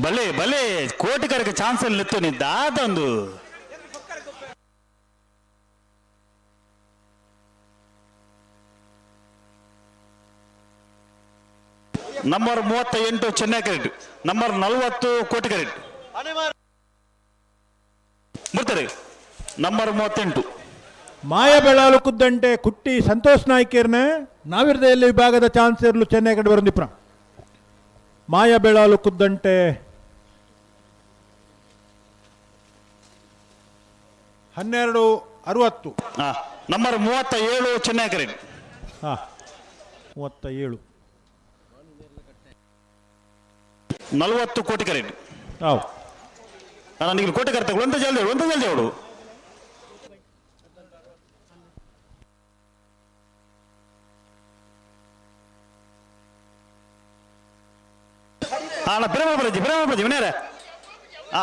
ಬಲೆ ಬಲೆ ಕೋಟಿಕರಿಗೆ ಚಾನ್ಸ್ ಅಲ್ಲಿ ನಿತ್ತು ನಿದ್ದಾದೊಂದು ನಂಬರ್ 38 ಚೆನ್ನೈ ಕರೆಟ್, ನಂಬರ್ 40 ಕೋಟಿ ಕರೆಟ್ ಬರ್ತಾರೆ. ನಂಬರ್ 38 ಮಾಯಬೆಳಾಲು ಕುದ್ದಂಟೆ ಕುಟ್ಟಿ ಸಂತೋಷ್ ನಾಯ್ಕೇರ್ನ ನಾವಿರ್ದೆಯಲ್ಲಿ ವಿಭಾಗದ ಚಾನ್ಸ್ ಇರಲು ಚೆನ್ನೈ ಕಡೆ ಬರಂದಿಪ್ರ ಮಾಯಬೆಳಾಲು ಕುದ್ದಂಟೆ 12:60. ನಂಬರ್ 37 ಚೆನ್ನೈ ಕರೆಟ್. 37 40 ಕೋಟಿ ಕರೆಟ್. ಹೌದು. ನನಗೆ ಕೋಟಿ ಕರೆತ ಒಂದ ಜಲ್ದಿ ಒಂದ ಜಲ್ದಿ ಅವಳು. ಅಣ್ಣ ಬಿರಮ ಬರಜಿ ಬಿರಮ ಬರಜಿ ವಿನೇರ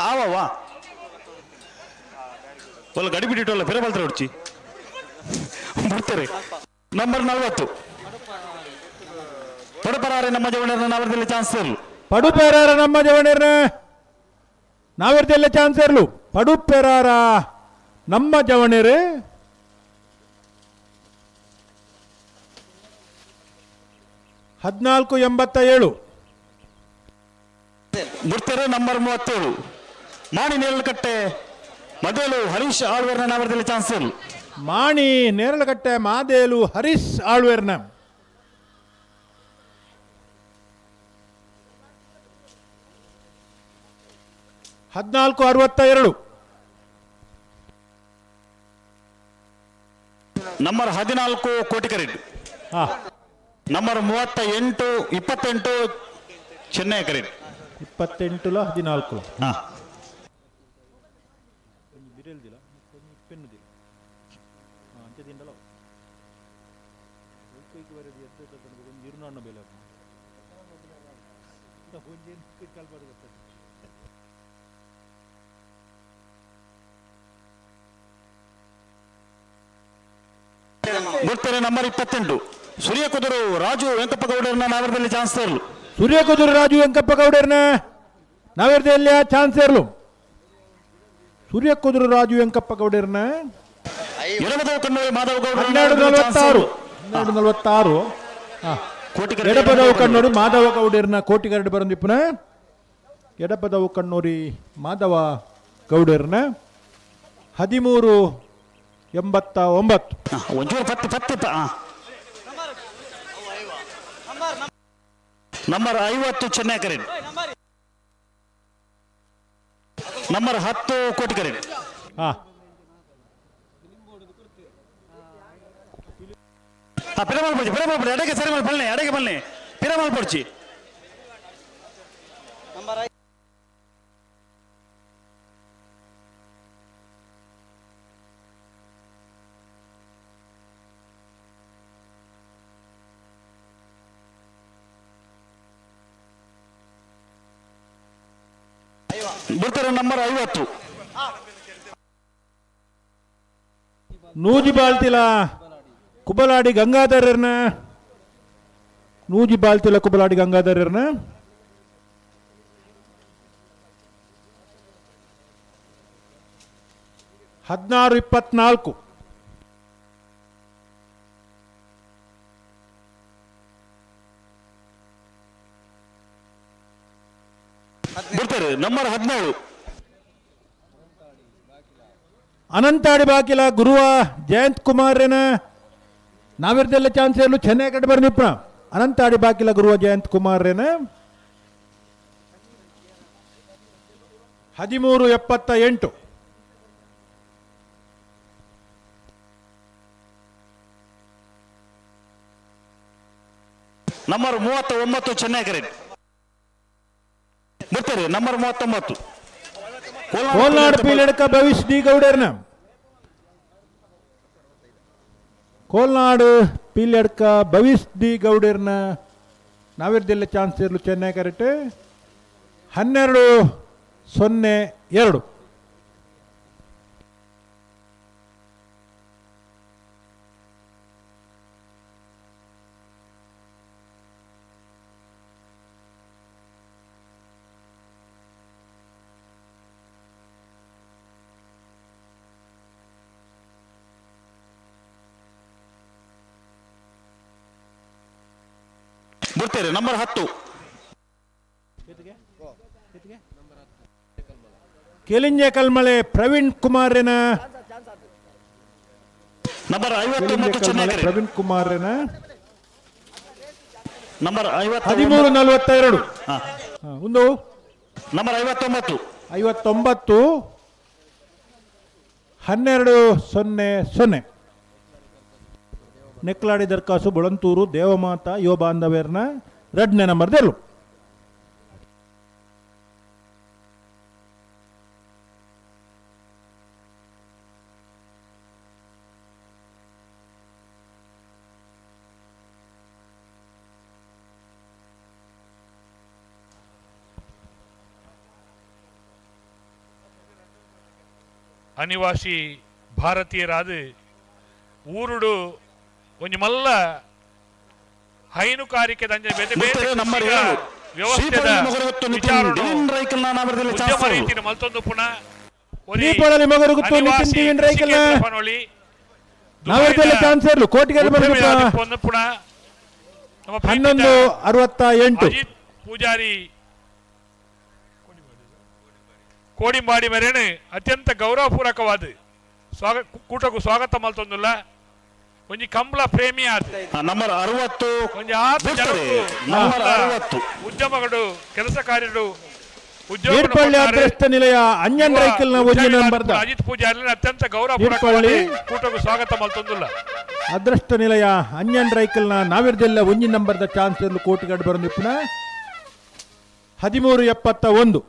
ಆವ ಒಲ್ಲ ಗಡಿ ಬಿಟ್ಟಿಟ್ಟಲ್ಲ ಬಿರ ಬಲ್ತಾರೆ ಹೊಡ್ಚಿ ಬರ್ತಾರೆ. ನಂಬರ್ 40 ಪಡುಪರಾರೆ ನಮ್ಮ ಜವಣರ ನಾವರದಲ್ಲಿ ಚಾನ್ಸ್ ಇರಲು ಪಡುಪೆರಾರ ನಮ್ಮ ಜವಣರ ನಾವಿರ್ದೆಲ್ಲ ಚಾನ್ಸ್ ಇರಲು ಪಡುಪೆರಾರ ನಮ್ಮ ಜವಣರು 14:87. ಬರ್ತಾರೆ. ನಂಬರ್ 37 ಮಾಣಿ ನೇರಳಕಟ್ಟೆ ಮದೇಲು ಹರೀಶ್ ಆಳ್ವೇರ್ನ ನಾವರದಲ್ಲಿ ಚಾನ್ಸ್ ಇರಲು ಮಾಣಿ ನೇರಳಕಟ್ಟೆ ಮಾದೇಲು ಹರೀಶ್ ಆಳ್ವೇರ್ನ 14:62. ನಂಬರ್ 14 ಕೋಟಿ ಕರೆಟ್. ನಂಬರ್ 38 28 ಚೆನ್ನೈ ಕರೆಟ್. 28 14. ಬರ್ತಾರೆ. ನಂಬರ್ 28 ಸೂರ್ಯ ಕುದುರು ರಾಜು ವೆಂಕಪ್ಪ ಗೌಡರನ್ನ ನಾವರದಲ್ಲಿ ಚಾನ್ಸ್ ಇರಲು ಸೂರ್ಯ ಕುದುರು ರಾಜು ವೆಂಕಪ್ಪ ಗೌಡರನ್ನ ನಾವಿರ್ದೆಲ್ಲ ಚಾನ್ಸ್ ಇರಲು ಸೂರ್ಯ ಕುದುರು ರಾಜು ವೆಂಕಪ್ಪ ಗೌಡರ್ನ ಮಾಧವ ಗೌಡ 12:46 12:46. ಎಡಪದವು ಕಣ್ಣೂರಿ ಮಾಧವ ಗೌಡರ್ನ ಕೋಟಿಗರಡು ಬರಂದಿಪ್ಪುನ ಎಡಪದವು ಕಣ್ಣೂರಿ ಮಾಧವ ಗೌಡರ್ನ 13:89. ಒಂಚೂರು ಪತ್ತಿ ಪತ್ತಿ. ನಂಬರ್ 50 ಚೆನ್ನೈಕರೇನ್. ನಂಬರ್ 10 ಕೋಟಿಕರೇನ್. ಪಿರಮಾಲ್ ಪೊಡ್ಚಿ ಪಿರಮಾಲ್ ಪೊಡ್ಚಿ ಎಡಗೆ ಸರಿ ಮಾಡಿ ಬನ್ನಿ ಎಡಗೆ ಬನ್ನಿ ಪಿರಮಾಲ್ ಪೊಡ್ಚಿ. ಬಿಡ್ತಾರೆ ನಂಬರ್ 50. ನೂಜಿ ಬಾಳ್ತಿಲ ಕುಬಲಾಡಿ ಗಂಗಾಧರರ್ನ ನೂಜಿ ಬಾಳ್ತಿಲ ಕುಬಲಾಡಿ ಗಂಗಾಧರರ್ನ 16:24. ಬಿಡ್ತಾರೆ ನಂಬರ್ 17. ಅನಂತಾಡಿ ಬಾಕಿಲ ಗುರುವ ಜಯಂತ್ ಕುಮಾರ್ನ ನಾವಿರ್ದೆಲ್ಲ ಚಾನ್ಸ್ ಇರಲು ಚೆನ್ನೈ ಕಡೆ ಬರ್ನಿಪ್ಪ. ಅನಂತಾಡಿ ಬಾಕಿಲ ಗುರುವ ಜಯಂತ್ ಕುಮಾರ್ನ 13:78. Number 39 Chennai correct. ಬಿಡ್ತಾರೆ ನಂಬರ್ 39. ಕೋಲ್ನಾಡು ಪೀಲಡ್ಕ ಭವಿಷ್ ಡಿ ಗೌಡರ್ನ ಕೋಲ್ನಾಡು ಪೀಲಡ್ಕ ಭವಿಷ್ ಡಿ ಗೌಡರ್ನ ನಾವಿರ್ದೆಲ್ಲ ಚಾನ್ಸ್ ಇರಲು ಚೆನ್ನೈ ಕರೆಕ್ಟ್ 12:02. ಬಿಡ್ತೇವೆ ನಂಬರ್ 10. ಕೆಲಿಂಜ ಕಲ್ಮಳೆ ಪ್ರವೀಣ್ ಕುಮಾರ್ನ ನಂಬರ್ 59 ಚೆನ್ನೈ ಪ್ರವೀಣ್ ಕುಮಾರ್ನ ನಂಬರ್ 13:42. ಒಂದು ನಂಬರ್ 59. 59 12:00. ನೆಕ್ಲಾಡಿ ದರ್ಕಾಸು ಬೊಳಂತೂರು ದೇವಮಾತಾ ಯುವ ಬಾಂಧವ್ಯರ್ನ 2ನೇ ನಂಬರ್ ದೆಲ್ಲು. ಅನಿವಾಸಿ ಭಾರತೀಯರಾದ ಊರುಡು ಒಂಜಿ ಮಲ್ಲ ಹೈನುಗಾರಿಕೆ ದಂಜೆ ಬೇತೆ ಬೇತೆ ನಂಬರ್ ಕೃಷಿಯ 7. ವ್ಯವಸ್ಥೆದ ಉದ್ಯಮ ರೀತಿಯ ಮಲ್ತೊಂದು ಪುನಃ ಶ್ರೀಪೊಳಲಿ ಮೊಗರುಗುತ್ತು ನಿತಿನ್ ದಿವಿನ್ ರೈಕಲ್ನ ನಾವಿರ್ದೆಲ್ಲ ಚಾನ್ಸ್ ಇರಲು ಕೋಟಿಗಲ್ಲಿ ಬರ್ಬೇಕು. ಪುನಃ ನಮ್ಮ 11:68. ಅಜಿತ್ ಪೂಜಾರಿ ಕೋಡಿಂಬಾಡಿ ಮೇರೆನೆ ಅತ್ಯಂತ ಗೌರವಪೂರ್ವಕವಾದ ಸ್ವಾಗತ ಕೂಟಕ್ಕೂ ಸ್ವಾಗತ ಮಲ್ತೊಂದುಲ್ಲ ಒಂಜಿ ಕಂಬಳ ಪ್ರೇಮಿ ಆದ ನಂಬರ್ 60. ಒಂಜಿ ಆರು ಬಿಡ್ತಾರೆ. ನಂಬರ್ 60. ಉದ್ಯಮಗಳು ಕೆಲಸ ಕಾರ್ಯಗಳು ನೀರ್ಪಳ್ಳಿ ಅದೃಷ್ಟ ನಿಲಯ ಅಂಜನ್ ರೈಕಲ್ನ ಒಂಜಿ ನಂಬರ್ದ ಅಜಿತ್ ಪೂಜಾರಿ ಅತ್ಯಂತ ಗೌರವಪೂರ್ವಕವಾದ ಕೂಟಕ್ಕೂ ಸ್ವಾಗತ ಮಲ್ತೊಂದುಲ್ಲ. ಅದೃಷ್ಟ ನಿಲಯ ಅಂಜನ್ ರೈಕಲ್ನ ನಾವಿರ್ದೆಲ್ಲ ಒಂಜಿ ನಂಬರ್ದ ಚಾನ್ಸ್ ಇರಲು ಕೋಟಿಗಡ್ ಬರೋ 13:71.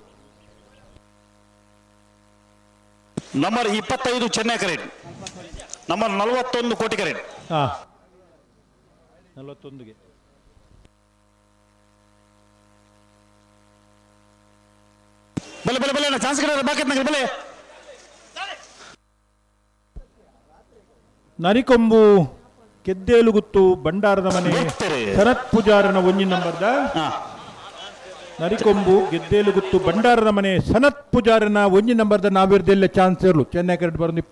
ನಂಬರ್ 25 ಚೆನ್ನೈ ಕರೇಟ್. ನಂಬರ್ 41 ಕೋಟಿಕರೇಟ್. 41ಗೆ ಬಲೆ ಬಲೆ ಬಲೆ ಚಾನ್ಸ್ ಕಡೆ ಬಾಕಿ ನಗರ ಬಲೆ. ನರಿಕೊಂಬು ಕೆದ್ದೇಲುಗುತ್ತು ಭಂಡಾರದ ಮನೆ ಶರತ್ ಪೂಜಾರನ ಒಂಜಿ ನಂಬರ್ದ ನರಿಕೊಂಬು ಗೆದ್ದೇಲುಗುತ್ತು ಭಂಡಾರನ ಮನೆ ಸನತ್ ಪೂಜಾರನ ಒಂಜಿ ನಂಬರ್ದ ನಾವಿರ್ದೆಲ್ಲ ಚಾನ್ಸ್ ಇರಲು ಚೆನ್ನೈ ಕರೆಕ್ಟ್ ಬರೋದು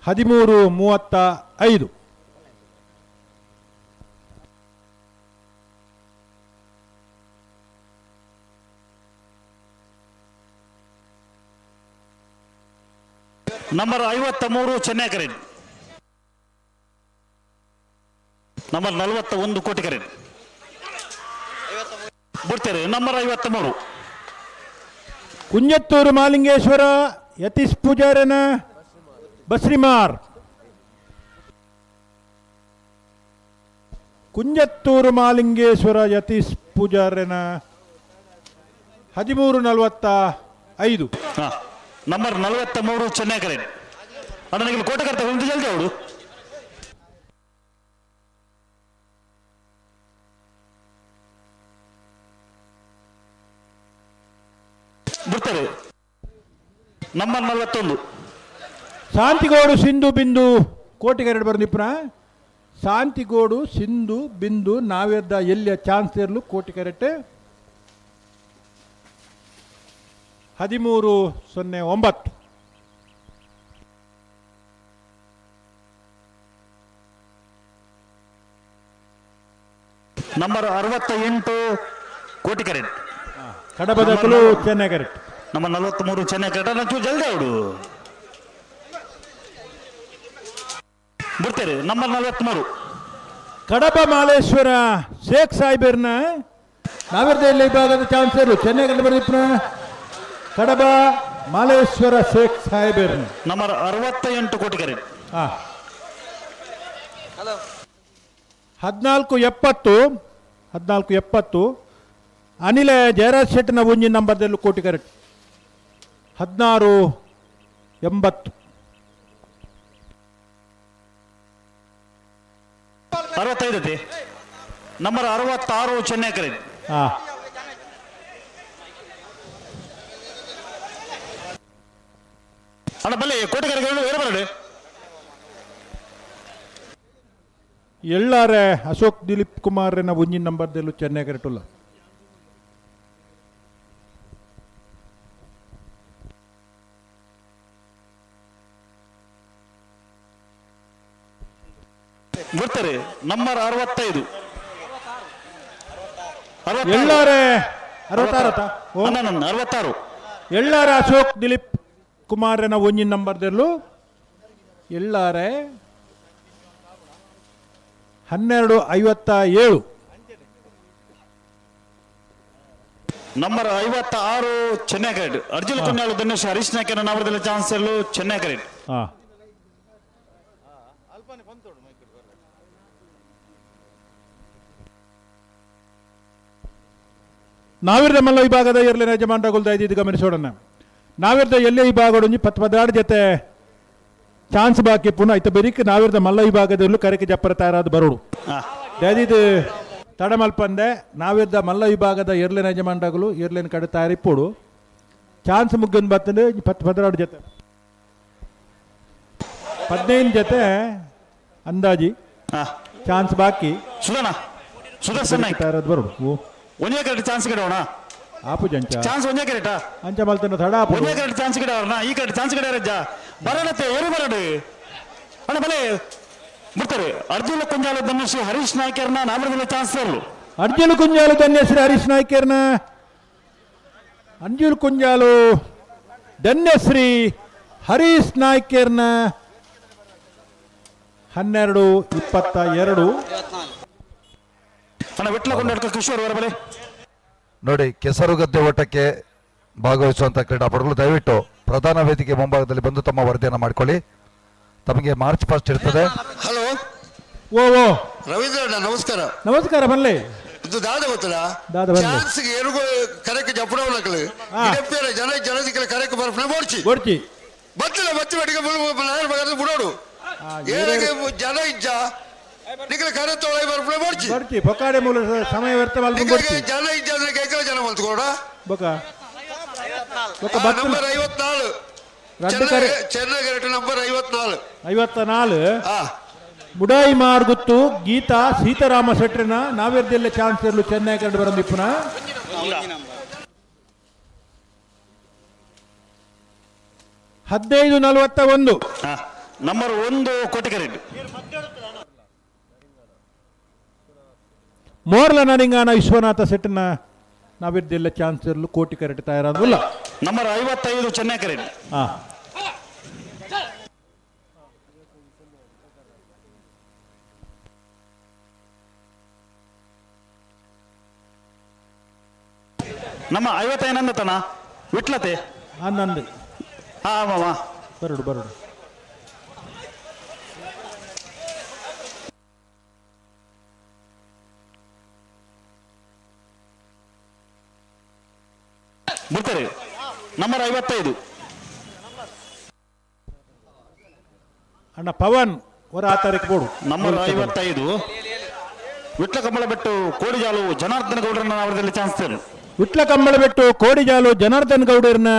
13:35. ನಂಬರ್ 53 ಚೆನ್ನೈ ಕರೆಂಟ್, ನಂಬರ್ 41 ಕೋಟಿ ಕರೆಂಟ್ ಬಿಡ್ತಾರೆ. ನಂಬರ್ 53 ಕುಂಜತ್ತೂರು ಮಾಲಿಂಗೇಶ್ವರ ಯತೀಶ್ ಪೂಜಾರನ ಬಸ್ರಿಮಾರ್. ಕುಂಜತ್ತೂರು ಮಾಲಿಂಗೇಶ್ವರ ಯತೀಶ್ ಪೂಜಾರನ 13:45. Number 43 Chennai current. ಅಣ್ಣ ಕೋಟೆ ಕರ್ತ ಒಂದು ಜಲ್ದಿ ಅವಳು. ಬಿಡ್ತಾರೆ. ನಂಬರ್ 41 ಶಾಂತಿಗೋಡು ಸಿಂಧು ಬಿಂದು ಕೋಟಿಗೆ ಎರಡು ಬರೋ ನಿಪುಣ. ಶಾಂತಿಗೋಡು ಸಿಂಧು ಬಿಂದು ನಾವೆದ್ದ ಎಲ್ಲಿಯ ಚಾನ್ಸ್ ಇರಲು ಕೋಟಿ ಕರೆಕ್ಟ್. 13:09. ನಂಬರ್ 68 ಕೋಟಿ ಕರೆಕ್ಟ್. ಕಡಬದ ಕುಲು Chennai correct. Number 43 Chennai correct. ಜಲ್ದಿ ಅವಡು ಬಿಡ್ತಾರೆ. ನಂಬರ್ 43 ಕಡಬ ಮಾಲೇಶ್ವರ ಶೇಖ್ ಸಾಹೇಬರ್ನ ನಾವಿರ್ದ ಇಲ್ಲಿ ವಿಭಾಗದ ಚಾನ್ಸರ್ ಚೆನ್ನೈ ಬರೀಪ್ನ ಕಡಬ ಮಾಲೇಶ್ವರ ಶೇಖ್ ಸಾಹೇಬರ್ನ ನಂಬರ್ 68 ಕೋಟಿ ಕರೆಕ್ಟ್. 14:70 14:70 ಅನಿಲ ಜಯರಾಜ್ ಶೆಟ್ಟಿನ ಒಂಜಿ ನಂಬರ್ದಲ್ಲಿ ಕೋಟಿ ಕರೆಕ್ಟ್. 16:80. 65 ನಂಬರ್ 66 ಚೆನ್ನೈ ಕರೆಕ್ಟ್. ಅಣ್ಣ ಬಲ್ಲೆ ಕೋಟಿ ಕರೆಕ್ಟ್ ಬೇರೆ ಬರಡು. ಎಲ್ಲಾರೆ ಅಶೋಕ್ ದಿಲೀಪ್ ಕುಮಾರ್ನ ಒಂಜಿ ನಂಬರ್ದಲ್ಲೂ ಚೆನ್ನೈ ಕರೆಕ್ಟ್ ಉಲ್ಲ. ಬಿಡ್ತಾರೆ. ನಂಬರ್ 65. ಎಲ್ಲಾರೆ 66. 66 ಎಲ್ಲಾರೆ ಅಶೋಕ್ ದಿಲೀಪ್ ಕುಮಾರನ ಒಂಜಿ ನಂಬರ್ದಲ್ಲೂ ಎಲ್ಲಾರೆ 12:57. Number 56 Chennai correct. ಅರ್ಜುನ ಕುഞ്ഞാಳು ಧನುಷ್ ಹರೀಶ್ ನಾಯ್ಕನ ನವರದಲ್ಲಿ ಚಾನ್ಸ್ ಎಲ್ಲೂ ಚೆನ್ನೈ ಕರೆಕ್ಟ್. ನಾವಿರ್ದ ಮಲ್ಲ ವಿಭಾಗದ ಎರ್ಲಿನ ಯಜಮಾನಗುಲ್ದ ಇದು ಗಮನಿಸೋಣ. ನಾವಿರ್ದ ಎಲ್ಲೇ ವಿಭಾಗದೊಂಜಿ ಪತ್ತು ಜೊತೆ ಚಾನ್ಸ್ ಬಾಕಿ ಪುನಃ ಐತ ಬೆರಿಕ್ ನಾವಿರ್ದ ಮಲ್ಲ ವಿಭಾಗದಲ್ಲೂ ಕರೆಕೆ ಜಪ್ಪರ ತಯಾರಾದ ಬರೋಡು ದಯದಿದ್ದು ತಡಮಲ್ಪಂದೆ ನಾವಿರ್ದ ಮಲ್ಲ ವಿಭಾಗದ ಎರ್ಲಿನ ಯಜಮಾನಗಳು ಎರ್ಲಿನ ಕಡೆ ತಯಾರಿಪ್ಪೋಡು ಚಾನ್ಸ್ ಮುಗ್ಗನ್ ಬರ್ತದೆ 10 ಜೊತೆ 15 ಜೊತೆ ಅಂದಾಜಿ ಚಾನ್ಸ್ ಬಾಕಿ. ಸುಧನ ಸುದರ್ಶನ್ ನಾಯ್ಕ ತಯಾರಾದ ಬರೋಡು. ಒಂದೇ ಕರೆಕ್ಟ್ ಚಾನ್ಸ್ ಗಿಡವಣ ಆಪು ಜಂಚ ಚಾನ್ಸ್ ಒಂದೇ ಕರೆಕ್ಟಾ ಅಂಚ ಮಲ್ತನ ತಡ ಆಪು ಒಂದೇ ಕರೆಕ್ಟ್ ಚಾನ್ಸ್ ಗಿಡವರ್ನ ಈ ಕರೆಕ್ಟ್ ಚಾನ್ಸ್ ಗಿಡ ರಜ್ಜ ಬರಡತ್ತೆ ಏರು ಬರಡು ಅಣ್ಣ ಬಲೆ ಬಿಡ್ತಾರೆ. ಅರ್ಜುನ ಕುಂಜಾಲು ಧನ್ಯಶ್ರೀ ಹರೀಶ್ ನಾಯ್ಕರ್ನ ನಾಮರದಲ್ಲಿ ಚಾನ್ಸ್ ತರಲು. ಅರ್ಜುನ ಕುಂಜಾಲು ಧನ್ಯಶ್ರೀ ಹರೀಶ್ ನಾಯ್ಕರ್ನ ಅರ್ಜುನ ಕುಂಜಾಲು ಧನ್ಯಶ್ರೀ ಹರೀಶ್ ನಾಯ್ಕರ್ನ 12:22. ಅಣ್ಣ ವಿಟ್ಲ ಕೊಂಡಾಡ್ಕ ಕಿಶೋರ್ ಅವರ ಬಲೆ. ನೋಡಿ, ಕೆಸರುಗದ್ದೆ ಓಟಕ್ಕೆ ಭಾಗವಹಿಸುವಂತ ಕ್ರೀಡಾಪಟುಗಳು ದಯವಿಟ್ಟು ಪ್ರಧಾನ ವೇದಿಕೆ ಮುಂಭಾಗದಲ್ಲಿ ಬಂದು ತಮ್ಮ ವರದಿಯನ್ನು ಮಾಡಿಕೊಳ್ಳಿ. ತಮಗೆ ಮಾರ್ಚ್ ಫಸ್ಟ್ ಇರ್ತದೆ. ಹಲೋ ಓ ಓ ರವೀಂದ್ರ ನಮಸ್ಕಾರ. ನಮಸ್ಕಾರ ಬನ್ನಿ. ಇದು ದಾದ ಗೊತ್ತಲ್ಲ ದಾದ ಬನ್ನಿ. ಚಾನ್ಸ್ ಏರುಗು ಕರೆಕ್ ಜಪ್ಪಡವನಕಲು ಇಡಪ್ಪೇರ ಜನ ಜನದಿಕ್ಕಲ ಕರೆಕ್ ಬರ್ಪನೆ ಬೋಡ್ಚಿ ಬೋಡ್ಚಿ ಬತ್ತಿಲ್ಲ ಬತ್ತಿ ಬಡಿಗೆ ನಾಯರ್ ಬಗದ ಬುಡೋಡು ಏರಿಗೆ ಜನ ಇಜ್ಜ ನಿಕಲ ಕರೆ ತೋಳೈ ಬರ್ಪನೆ ಬೋಡ್ಚಿ ಬೋಡ್ಚಿ ಪೊಕಾಡೆ ಮೂಲ ಸಮಯ ವ್ಯರ್ಥ ಮಲ್ಪು ಬೋಡ್ಚಿ ಜನ ಇಜ್ಜ ಅಂದ್ರೆ ಕೇಕಲ ಜನ ಮಲ್ತುಕೋಡ ಬೊಕ ಬೊಕ ಬತ್ತು ನಂಬರ್ 54 ರಡ್ಡು ಕರೆ ಚೆನ್ನೈ ಕರೆಕ್ಟ್ ನಂಬರ್ 54 54. ಮುಡಾಯಿ ಮಾರ್ಗುತ್ತು ಗೀತಾ ಸೀತಾರಾಮ ಶೆಟ್ಟರ್ನ ನಾವೇರ್ದೆಲ್ಲ ಚಾನ್ಸ್ ಇರಲು ಚೆನ್ನೈ ಕಂಡು ಬರಂದಿಪ್ಪುನ. 15:41. ನಂಬರ್ 1 ಕೋಟಿಕರೆಡ್ಡಿ. ಮೋರ್ಲ ನರಿಂಗಾನ ವಿಶ್ವನಾಥ ಶೆಟ್ಟರ್ನ ನಾವಿರ್ದೆಲ್ಲ ಚಾನ್ಸ್ ಇರಲು ಕೋಟಿ ಕರೆಟ್ ತಯಾರಾದಲ್ಲ. ನಂಬರ್ 55 ಚೆನ್ನೈ ಕರೆಟ್. ನಮ್ಮ 55 ತನ ವಿಟ್ಲತೆ ನಂದು. ಹಾ ಮಾಮ ಬರಡು ಬರಡು. ಬಿಡ್ತಾರೆ. ನಂಬರ್ 55 ಅಣ್ಣ ಪವನ್ ಹೊರ ಆ ತಾರೀಕು ಬೋಡು. ನಂಬರ್ 55 ವಿಟ್ಲ ಕಂಬಳಬೆಟ್ಟು ಕೋಡಿಜಾಲು ಜನಾರ್ದನ ಗೌಡರನ್ನ ಅವರದಲ್ಲಿ ಚಾನ್ಸ್. ವಿಟ್ಲ ಕಂಬಳಬೆಟ್ಟು ಕೋಡಿಜಾಲು ಜನಾರ್ದನ್ ಗೌಡರನ್ನ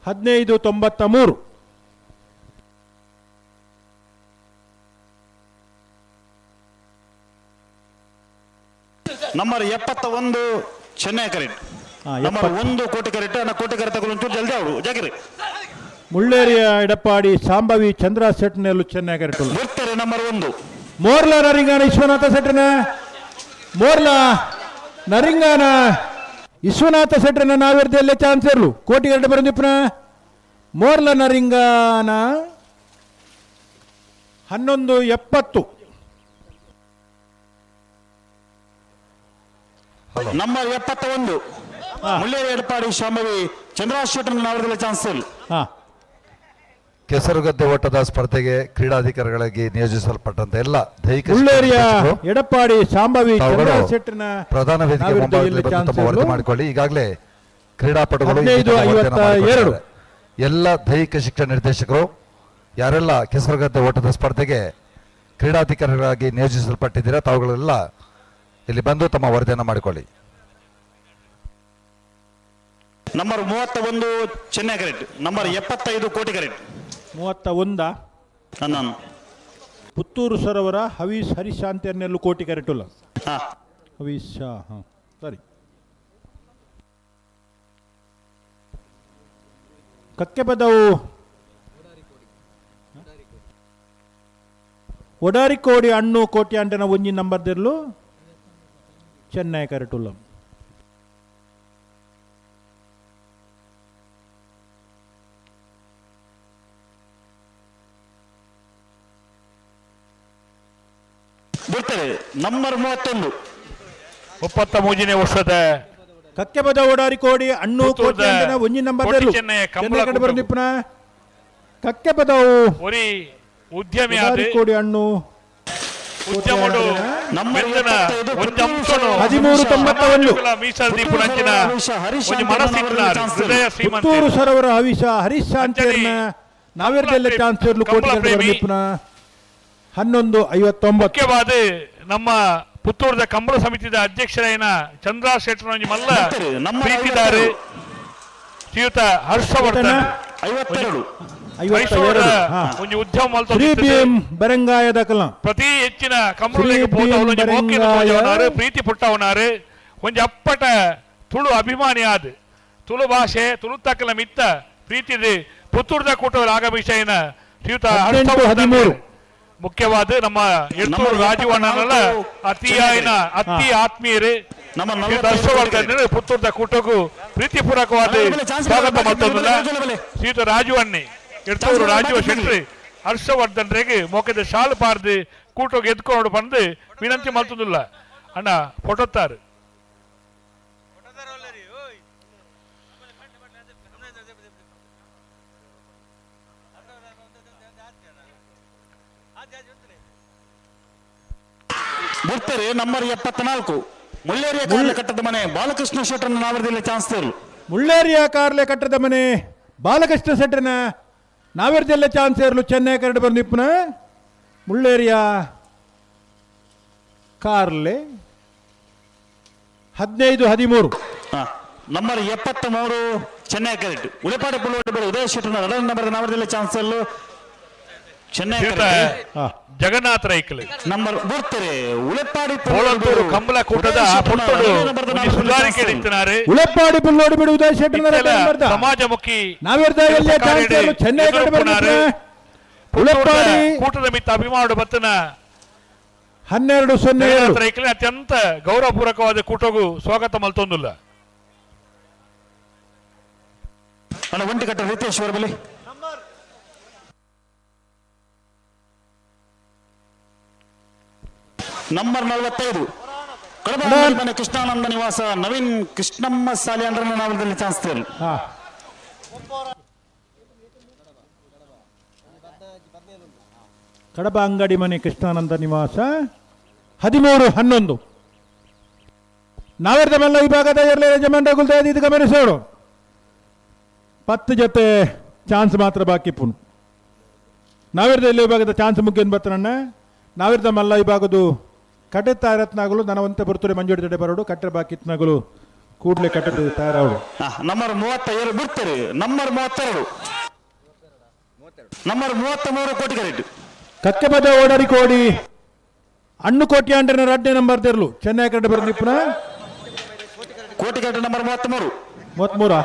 15:93. Number 71 Chennai correct. ನಂಬರ್ 1 ಕೋಟಿ ಕರೆಟ್. ಅಣ್ಣ ಕೋಟಿ ಕರೆ ತಗೊಳ್ಳು ಒಂಚೂರು ಜಲ್ದಿ ಅವರು ಜಾಕಿರಿ. ಮುಳ್ಳೇರಿಯ ಎಡಪ್ಪಾಡಿ ಸಾಂಬವಿ ಚಂದ್ರ ಸೆಟ್ನೆಲ್ಲು ಚೆನ್ನೈ ಕರೆಟ್. ಬಿಡ್ತಾರೆ ನಂಬರ್ 1. ಮೋರ್ಲ ನರಿಂಗಾನ ವಿಶ್ವನಾಥ ಸೆಟ್ರನ. ಮೋರ್ಲ ನರಿಂಗಾನ ವಿಶ್ವನಾಥ ಸೆಟ್ರನ ನಾವಿರ್ದೆಲ್ಲ ಚಾನ್ಸ್ ಇರ್ಲು ಕೋಟಿ ಕರೆಟ್ ಬರಂದಿಪ್ಪನ. ಮೋರ್ಲ ನರಿಂಗಾನ 11:70. ನಂಬರ್ 71 ಮುಳ್ಳೇರಿ ಎಡಪಾಡಿ ಶಾಂಭವಿ ಚಂದ್ರಶೇಖರನ್ ಅವರದಲ್ಲ ಚಾನ್ಸ್. ಕೆಸರುಗದ್ದೆ ಓಟದ ಸ್ಪರ್ಧೆಗೆ ಕ್ರೀಡಾಧಿಕಾರಿಗಳಾಗಿ ನಿಯೋಜಿಸಲ್ಪಟ್ಟಂತ ಎಲ್ಲ ದೈಹಿಕ ಮುಳ್ಳೇರಿಯ ಎಡಪಾಡಿ ಶಾಂಭವಿ ಚಂದ್ರಶೇಖರನ ಪ್ರಧಾನ ವೇದಿಕೆ ಮುಂಭಾಗದಲ್ಲಿ ಬಂದು ತಮ್ಮ ವರದಿ ಮಾಡಿಕೊಳ್ಳಿ. ಈಗಾಗಲೇ ಕ್ರೀಡಾಪಟುಗಳು 15:52. ಎಲ್ಲ ದೈಹಿಕ ಶಿಕ್ಷಣ ನಿರ್ದೇಶಕರು ಯಾರೆಲ್ಲ ಕೆಸರುಗದ್ದೆ ಓಟದ ಸ್ಪರ್ಧೆಗೆ ಕ್ರೀಡಾಧಿಕಾರಿಗಳಾಗಿ ನಿಯೋಜಿಸಲ್ಪಟ್ಟಿದ್ದೀರಾ ತಾವುಗಳೆಲ್ಲ ಇಲ್ಲಿ ಬಂದು ತಮ್ಮ ವರದಿಯನ್ನು ಮಾಡಿಕೊಳ್ಳಿ. Number 31 Chennai correct. ನಂಬರ್ 75 ಕೋಟಿ ಕರೆಟ್. 31 ನಾನು ಪುತ್ತೂರು ಸರೋವರ ಹವೀಶ್ ಹರಿಶಾಂತಿಯನ್ನೆಲ್ಲೂ ಕೋಟಿ ಕರೆಟುಲ್ಲ. ಹವೀಶ್ ಹಾಂ ಸರಿ. ಕಕ್ಕೆಪದವು ಒಡಾರಿಕೋಡಿ ಅಣ್ಣು ಕೋಟಿ ಅಂಟನ ಒಂಜಿ ನಂಬರ್ ದಿರ್ಲು ಚೆನ್ನೈ ಕರೆಟುಲ್ಲ. ಬಿಡ್ತಾರೆ. ನಂಬರ್ 31 33ನೇ ವರ್ಷದ ಕಕ್ಕೆಬದ ಓಡಾರಿಕೋಡಿ ಅಣ್ಣು ಕೋಟಿ ಅಂಟನ ಒಂಜಿ ನಂಬರ್ ದಿರ್ಲು ಚೆನ್ನೈ ಕಡೆ ಬರಂದಿಪ್ಪನ. ಕಕ್ಕೆಪದವು ಒರಿ ಉದ್ಯಮಿ ಕೋಡಿ ಅಣ್ಣು ಉದ್ಯಮಡು 13:91. ಪುತ್ತೂರು ಸರೋವರ ಹವಿಷ ಹರೀಶ್ ಶಾಂತಿಯರ್ನ ನಾವೇರ್ದೆಲ್ಲ ಚಾನ್ಸ್ ಇರ್ಲು ಕೋಟಿ ಬರಂದಿಪ್ಪನ. 11:59. ಮುಖ್ಯವಾದ ನಮ್ಮ ಪುತ್ತೂರದ ಕಂಬಳ ಸಮಿತಿಯ ಅಧ್ಯಕ್ಷರಾಯನ ಚಂದ್ರ ಶೆಟ್ಟರ್ ಮಲ್ಲ ಪ್ರೀತಿದಾರೆ ಶ್ರೀಯುತ ಹರ್ಷವರ್ಧನ್ 52 ಒಂಜಿ ಉದ್ಯಮ ಬರಂಗಾಯದ ಕಲ ಪ್ರತಿ ಹೆಚ್ಚಿನ ಕಂಬಳಿಗೆ ಪ್ರೀತಿ ಪುಟ್ಟವನಾರು ಒಂಜಿ ಅಪ್ಪಟ ತುಳು ಅಭಿಮಾನಿ ಆದ ತುಳು ಭಾಷೆ ತುಳು ತಕ್ಕಲ ಮಿತ್ತ ಪ್ರೀತಿದೆ ಪುತ್ತೂರದ ಕೂಟದಲ್ಲಿ ಆಗಮಿಷಯನ ಶ್ರೀಯುತ ಹರ್ಷವರ್ಧನ್. ಮುಖ್ಯವಾದ ನಮ್ಮ ಎರ್ತೂರು ರಾಜೀವಣ್ಣನಲ್ಲ ಅತಿ ಅತಿ ಆತ್ಮೀಯರು ಹರ್ಷವರ್ಧನ್ ಪುತ್ತೂರದ ಕೂಟಕ್ಕೂ ಪ್ರೀತಿಪೂರ್ವಕವಾದ ಸ್ವಾಗತ ಮತ್ತೊಂದಲ್ಲ ಶ್ರೀಯುತ ರಾಜೀವಣ್ಣಿ ಎರ್ತೂರು ರಾಜೀವ ಶೆಟ್ಟಿ ಹರ್ಷವರ್ಧನ್ ರೇಗೆ ಮೋಕದ ಶಾಲು ಪಾರ್ದು ಕೂಟೋಗಿ ಎದ್ಕೊಂಡು ಬಂದು ವಿನಂತಿ ಮಲ್ತದಿಲ್ಲ ಅಣ್ಣ ಫೋಟೋತ್ತಾರು. ಬಿಡ್ತಾರೆ. ನಂಬರ್ 74 ಮುಳ್ಳೇರಿಯ ಕಾರ್ಲೆ ಕಟ್ಟದ ಮನೆ ಬಾಲಕೃಷ್ಣ ಶೆಟ್ಟರ್ನ ನಾವರದಲ್ಲಿ ಚಾನ್ಸ್. ಮುಳ್ಳೇರಿಯ ಕಾರ್ಲೆ ಕಟ್ಟದ ಮನೆ ಬಾಲಕೃಷ್ಣ ಶೆಟ್ಟರ್ನ ನಾವೇರ್ದೆಲ್ಲ ಚಾನ್ಸ್ ಇರಲು ಚೆನ್ನೈ ಕರಡು ಬಂದಿಪ್ಪನ. ಮುಳ್ಳೇರಿಯ ಕಾರ್ಲೆ 15:13. ನಂಬರ್ 73 ಚೆನ್ನೈ ಕರೆಕ್ಟ್ ಉಳಿಪಾಡಿ ಪುಳ್ಳುವಟ್ಟು ಉದಯ ಶೆಟ್ಟರ್ನ ಎರಡನೇ ನಂಬರ್ ನಾವರದಲ್ಲಿ ಚಾನ್ಸ್. Chennai Jagannath ರೈಕ್ಲು number ಬರ್ತಾರೆ ಉಳೆಪ್ಪಾಡಿ ಬೋಳಂತೂರು ಕಂಬಳ ಕೂಟದ ಪೊಟ್ಟಡು ಒಂಜಿ ಸುಧಾರಿಕೆ ಇತ್ತಿನಾರು ಉಳೆಪ್ಪಾಡಿ ಪುಲ್ಲೋಡಿ ಬಿಡು ಉದಯ್ ಶೆಟ್ಟಿ ಸಮಾಜಮುಖಿ ನಾವಿರ್ದ ಎಲ್ಲಿಯ ಚಾನ್ಸ್ ಏರ್ಲು ಚೆನ್ನೈ ಕಡೆ ಎದುರುಪುನಾರು. ಉಳೆಪ್ಪಾಡಿ ಕೂಟದ ಮಿತ್ತ ಅಭಿಮಾನ ಬತ್ತನ 12-07. ಜಗನ್ನಾಥ ರೈಕ್ಲೆ ಅತ್ಯಂತ ಗೌರವಪೂರ್ವಕವಾದ ಕೂಟಗೂ ಸ್ವಾಗತ ಮಲ್ತೊಂದುಲ್ಲ. ಅಣ್ಣ ಒಂಟಿಕಟ್ಟ ರಿತೇಶ್ವರ ಬಲಿ ನಂಬರ್ 45 ಕಡಬ ಮನೆ ಕೃಷ್ಣಾನಂದ ನಿವಾಸ ನವೀನ್ ಕೃಷ್ಣಮ್ಮ ಸಾಲಿಯಂಡ್ರನ್ನ ನಾಮದಲ್ಲಿ ಚಾನ್ಸ್ ತೇರು. ಕಡಬ ಅಂಗಡಿ ಮನೆ ಕೃಷ್ಣಾನಂದ ನಿವಾಸ 13-11. ನಾವಿರ್ದ ಮಲ್ಲ ವಿಭಾಗದ ಎರ್ಲೆ ಯಜಮಾನ ಗುಲ್ದ ಇದು ಗಮನಿಸೋಡು 10 ಜೊತೆ ಚಾನ್ಸ್ ಮಾತ್ರ ಬಾಕಿ ಪುನ್. ನಾವಿರ್ದ ಎಲ್ಲಿ ವಿಭಾಗದ ಚಾನ್ಸ್ ಮುಗಿಯನ್ ಬರ್ತನಣ್ಣ. ನಾವಿರ್ದ ಮಲ್ಲ ವಿಭಾಗದ ಕಟ್ಟೆ ತಯಾರತ್ನಾಗಲು ನನ್ನ ಒಂತೆ ಬರ್ತದೆ ಮಂಜೂರು ಜಡೆ ಬರೋಡು ಕಟ್ಟೆ ಬಾಕಿ ಇತ್ನಾಗಲು ಕೂಡಲೇ ಕಟ್ಟೆ ತಯಾರಾವಡು. ನಂಬರ್ 37 ಬಿಡ್ತಾರೆ. ನಂಬರ್ 32 ನಂಬರ್ 33 ಕೋಟಿಗರೆಡ್ಡು ಕಕ್ಕೆಬದ ಓಡಾರಿ ಕೋಡಿ ಅಣ್ಣು ಕೋಟಿ ಅಂಡ್ರನ ರಡ್ಡೆ ನಂಬರ್ ತೆರಲು ಚೆನ್ನೈ ಕಡೆ ಬರೋದು ಪುನಃ ಕೋಟಿಗರೆಡ್ಡು ನಂಬರ್ 33 33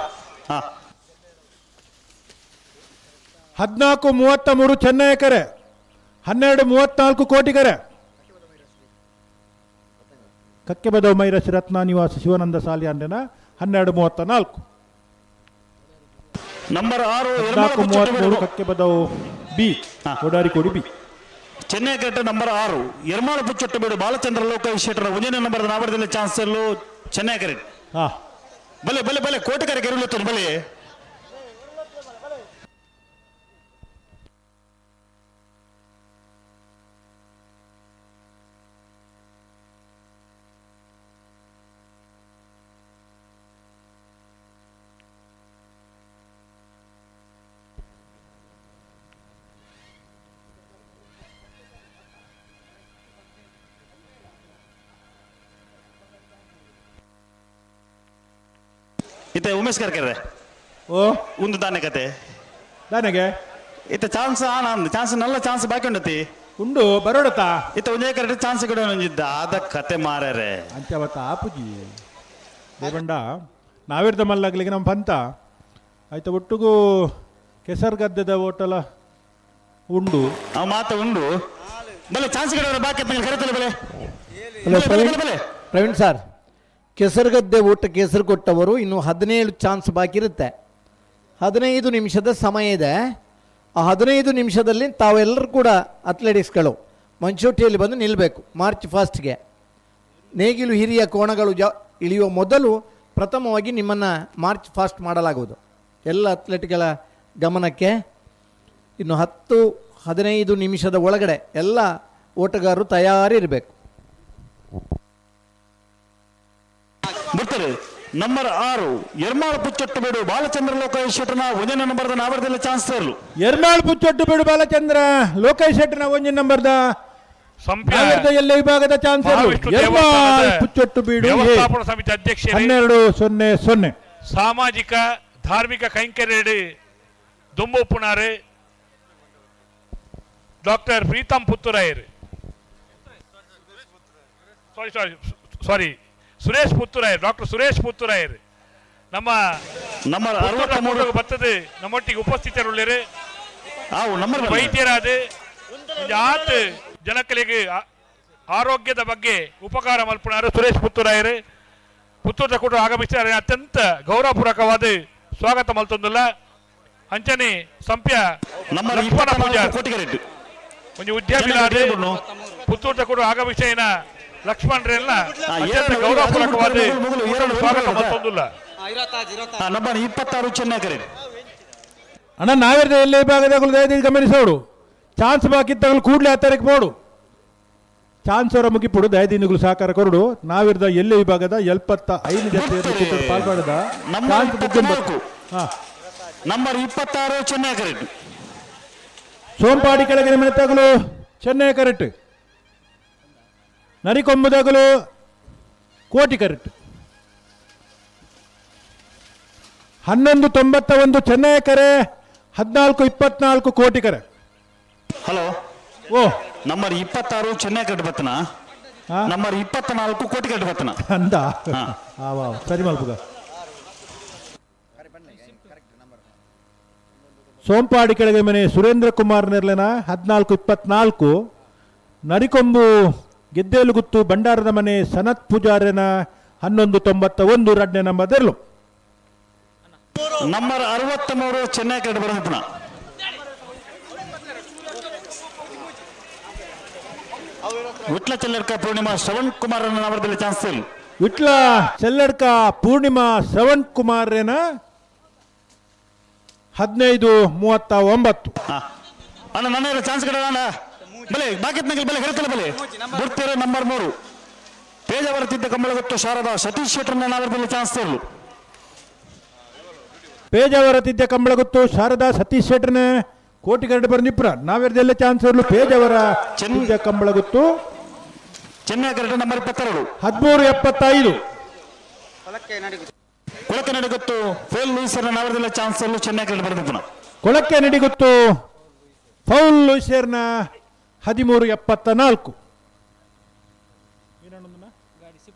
14-33 ಚೆನ್ನೈ ಕರೆ 12-34 ಕೋಟಿಗರೆ ಕಕ್ಕೆಬದವ್ ಮೈರಸಿ ರತ್ನ ನಿವಾಸ ಶಿವಾನಂದ ಸಾಲಿ ಅಂಡ್ರನ 12-34. ನಂಬರ್ 6 14-33 ಕಕ್ಕೆಬದವ್ ಬಿ ಓಡಾರಿಕೋಡಿ ಬಿ ಚೆನ್ನೈ ಕರೆಕ್ಟ್ ನಂಬರ್ 6 ಎರ್ಮಾಳು ಪುಚ್ಚೊಟ್ಟಬೇಡು ಬಾಲಚಂದ್ರ ಲೋಕ ಶೆಟ್ಟರ ಒಂದನೇ ನಂಬರ್ ನಾವರದಲ್ಲಿ ಚಾನ್ಸ್ ಎಲ್ಲು ಚೆನ್ನೈ ಕರೆಕ್ಟ್. ಬಲೆ ಬಲೆ ಬಲೆ ಕೋಟಿಕರೆ ಕೆರಳುತ್ತ ಬಲೆ ಇತ್ತೆ ಉಮೇಶ್ ಕರ್ಕೆರೆ ಓ ಒಂದು ದಾನೆ ಕತೆ ದಾನೆಗೆ ಇತ್ತ ಚಾನ್ಸ್ ಆನ ಚಾನ್ಸ್ ನಲ್ಲ ಚಾನ್ಸ್ ಬಾಕಿ ಉಂಡತಿ ಉಂಡು ಬರೋಡತಾ ಇತ್ತ ಒಂದೇ ಕರೆಕ್ಟ್ ಚಾನ್ಸ್ ಕೂಡ ಒಂಜಿದ್ದ ಆದ ಕತೆ ಮಾರರೆ ಅಂಚವತ್ತ ಆಪುಜಿ ದೇವಂಡ ನಾವಿರ್ದ ಮಲ್ಲಾಗ್ಲಿಕ್ಕೆ ನಮ್ಮ ಪಂತ ಆಯ್ತಾ ಒಟ್ಟಿಗೂ ಕೆಸರುಗದ್ದೆದ ಹೋಟೆಲ ಉಂಡು ಅವ ಮಾತ ಉಂಡು ಬಲೆ ಚಾನ್ಸ್ ಕಡೆ ಬಾಕಿ ಕರೆತಲ್ಲ ಬಲೆ ಹಲೋ ಪ್ರವೀಣ್ ಸರ್, ಕೆಸರುಗದ್ದೆ ಊಟಕ್ಕೆ ಹೆಸರು ಕೊಟ್ಟವರು ಇನ್ನು 17 ಚಾನ್ಸ್ ಬಾಕಿ ಇರುತ್ತೆ. 15 ನಿಮಿಷದ ಸಮಯ ಇದೆ. ಆ 15 ನಿಮಿಷದಲ್ಲಿ ತಾವೆಲ್ಲರೂ ಕೂಡ ಅಥ್ಲೆಟಿಕ್ಸ್ಗಳು ಮಂಚೋಟಿಯಲ್ಲಿ ಬಂದು ನಿಲ್ಲಬೇಕು. ಮಾರ್ಚ್ ಫಸ್ಟ್ಗೆ ನೇಗಿಲು ಹಿರಿಯ ಕೋಣಗಳು ಇಳಿಯುವ ಮೊದಲು ಪ್ರಥಮವಾಗಿ ನಿಮ್ಮನ್ನು ಮಾರ್ಚ್ ಫಾಸ್ಟ್ ಮಾಡಲಾಗುವುದು. ಎಲ್ಲ ಅಥ್ಲೆಟ್ಗಳ ಗಮನಕ್ಕೆ ಇನ್ನು 10-15 ನಿಮಿಷದ ಒಳಗಡೆ ಎಲ್ಲ ಓಟಗಾರರು ತಯಾರಿರಬೇಕು. ಬರ್ತಾರೆ ನಂಬರ್ 6 ಎರ್ಮಾಳು ಪುಚ್ಚೊಟ್ಟಬೇಡು ಬಾಲಚಂದ್ರ ಲೋಕೇಶ್ ಶೆಟ್ಟನ ಒಂದನೇ ನಂಬರ್ದ ನಾವರದಲ್ಲಿ ಚಾನ್ಸ್ ತರಲು. ಎರ್ಮಾಳು ಪುಚ್ಚೊಟ್ಟಬೇಡು ಬಾಲಚಂದ್ರ ಲೋಕೇಶ್ ಶೆಟ್ಟನ ಒಂದನೇ ನಂಬರ್ದ ಎಲ್ಲ ವಿಭಾಗದ ಚಾನ್ಸ್ ಎರ್ಮಾಳು ಪುಚ್ಚೊಟ್ಟಬೇಡು ವ್ಯವಸ್ಥಾಪನಾ ಸಮಿತಿ ಅಧ್ಯಕ್ಷ 12-0-0. ಸಾಮಾಜಿಕ ಧಾರ್ಮಿಕ ಕೈಂಕರ್ಯಡು ದುಂಬುಪ್ಪುನಾರು doctor Preetham Puthurayar sorry sorry sorry Suresh Puthurayar, doctor Suresh Puthurayar ನಮ್ಮ ನಮ್ಮ ಬರ್ತದೆ ನಮ್ಮೊಟ್ಟಿಗೆ ಉಪಸ್ಥಿತರುಳ್ಳರು ವೈದ್ಯರಾದ ಆತ ಜನಕಲಿಗೆ ಆರೋಗ್ಯದ ಬಗ್ಗೆ ಉಪಕಾರ ಮಲ್ಪುಣಾರು ಸುರೇಶ್ ಪುತ್ತೂರಾಯರು ಪುತ್ತೂರ ಕೂಡ ಆಗಮಿಸಿದ್ದಾರೆ. ಅತ್ಯಂತ ಗೌರವಪೂರ್ವಕವಾದ ಸ್ವಾಗತ ಮಲ್ತೊಂದುಲ್ಲ. ಅಂಚನೆ ಸಂಪ್ಯ ಲಕ್ಷ್ಮಣ ಪೂಜಾರ್ ಒಂದು ಉದ್ಯಮಿಲಾದ ಪುತ್ತೂರ ಕೂಡ ಆಗಮಿಸಿನ ಲಕ್ಷ್ಮಣರೆಲ್ಲ ಅತ್ಯಂತ ಗೌರವಪೂರ್ವಕವಾದ ಸ್ವಾಗತ ಮಲ್ತೊಂದುಲ್ಲ. ನಂಬರ್ 26 ಚೆನ್ನೈ ಕರೆಕ್ಟ್. ಅಣ್ಣ ನಾವಿರ್ದ ಎಲ್ಲಿ ವಿಭಾಗದ ಗಮನಿಸೋಡು ಚಾನ್ಸ್ ಬಾಕಿ ತಗಲು ಕೂಡಲೇ ಹತ್ತರಕ್ಕೆ ಬೋಡು ಚಾನ್ಸ್ ಅವರ ಮುಗಿಪುಡು ದಯದಿನಗಳು ಸಹಕಾರ ಕೊರಡು. ನಾವಿರ್ದ ಎಲ್ಲಿ ವಿಭಾಗದ 75 ಜೊತೆ ಪಾಲ್ಪಡದ ನಂಬರ್ 26 ಚೆನ್ನೈ ಕರೆಕ್ಟ್. ಸೋಂಪಾಡಿ ಕೆಳಗಿನ ಮನೆ ತಗಲು ಚೆನ್ನೈ ಕರೆಕ್ಟ್. ನರಿಕೊಂಬುದಗಲು ಕೋಟಿ ಕರೆಕ್ಟ್. 11-91 ಚೆನ್ನೈ ಕರೆ, 14-24 ಕೋಟಿ ಕರೆ. ಹಲೋ ಓ ನಂಬರ್ 26 ಚೆನ್ನೈ ಕಟ್ಟು ಬತ್ತನ, ನಂಬರ್ 24 ಕೋಟಿ ಕಟ್ಟು ಬತ್ತನ ಅಂದ. ಆ ಸರಿ ಮಲ್ಪುಗ. ಸೋಂಪಾಡಿ ಕೆಳಗೆ ಮನೆ ಸುರೇಂದ್ರ ಕುಮಾರ್ ನೆರ್ಲೆನ 14:24. ನರಿಕೊಂಬು ಗೆದ್ದೇಲುಗುತ್ತು ಭಂಡಾರದ ಮನೆ ಸನತ್ ಪೂಜಾರನ 11:91 ರಡ್ನೇ ನಂಬರ್ ದೆರ್ಲು. ನಂಬರ್ 63 ಚೆನ್ನೈ ಕಟ್ಟು ಬರೋದಪ್ಪನ. ವಿಟ್ಲ ಚೆಲ್ಲಡ್ಕ ಪೂರ್ಣಿಮಾ ಶ್ರವಣ್ ಕುಮಾರ್ ಅವರದಲ್ಲಿ ಚಾನ್ಸ್ ಇಲ್ಲ. ವಿಟ್ಲ ಚೆಲ್ಲಡ್ಕ ಪೂರ್ಣಿಮಾ ಶ್ರವಣ್ ಕುಮಾರ್ನ 15:39. ಅಣ್ಣ ನನ್ನ ಚಾನ್ಸ್ ಕಡೆ ಅಣ್ಣ ಬಲೆ ಬಾಕಿತ್ನಗಲ್ ಬಲೆ ಹೇಳ್ತಲ್ಲ ಬಲೆ ಬಿಡ್ತೀರ. ನಂಬರ್ 3 ಪೇಜಾವರ ತಿದ್ದ ಕಂಬಳಗೊತ್ತು ಶಾರದಾ ಸತೀಶ್ ಶೆಟ್ಟರ್ನ ಅವರದಲ್ಲಿ ಚಾನ್ಸ್ ಇರಲು. ಪೇಜಾವರ ತಿದ್ದ ಕಂಬಳಗೊತ್ತು ಶಾರದಾ ಸತೀಶ್ ಶೆಟ್ಟರ್ನ ಕೋಟಿ ಕರಡು ಬಂದಿಪ್ರ ನಾವೆಲ್ಲ ಚಾನ್ಸ್ ಇರಲು. Pejawar ತಿದ್ದ ಕಂಬಳಗುತ್ತು Chennai curd number 22 13:75. Kolake ನಡಿಗುತ್ತು fail ಲೂಸರ್ನ ಅವರದೆಲ್ಲ chance ಇರಲು ಚೆನ್ನೈ ಕರಡು ಬಂದಿಪ್ಪನ. Kolake ನಡಿಗುತ್ತು foul ಲೂಸರ್ನ 13:74.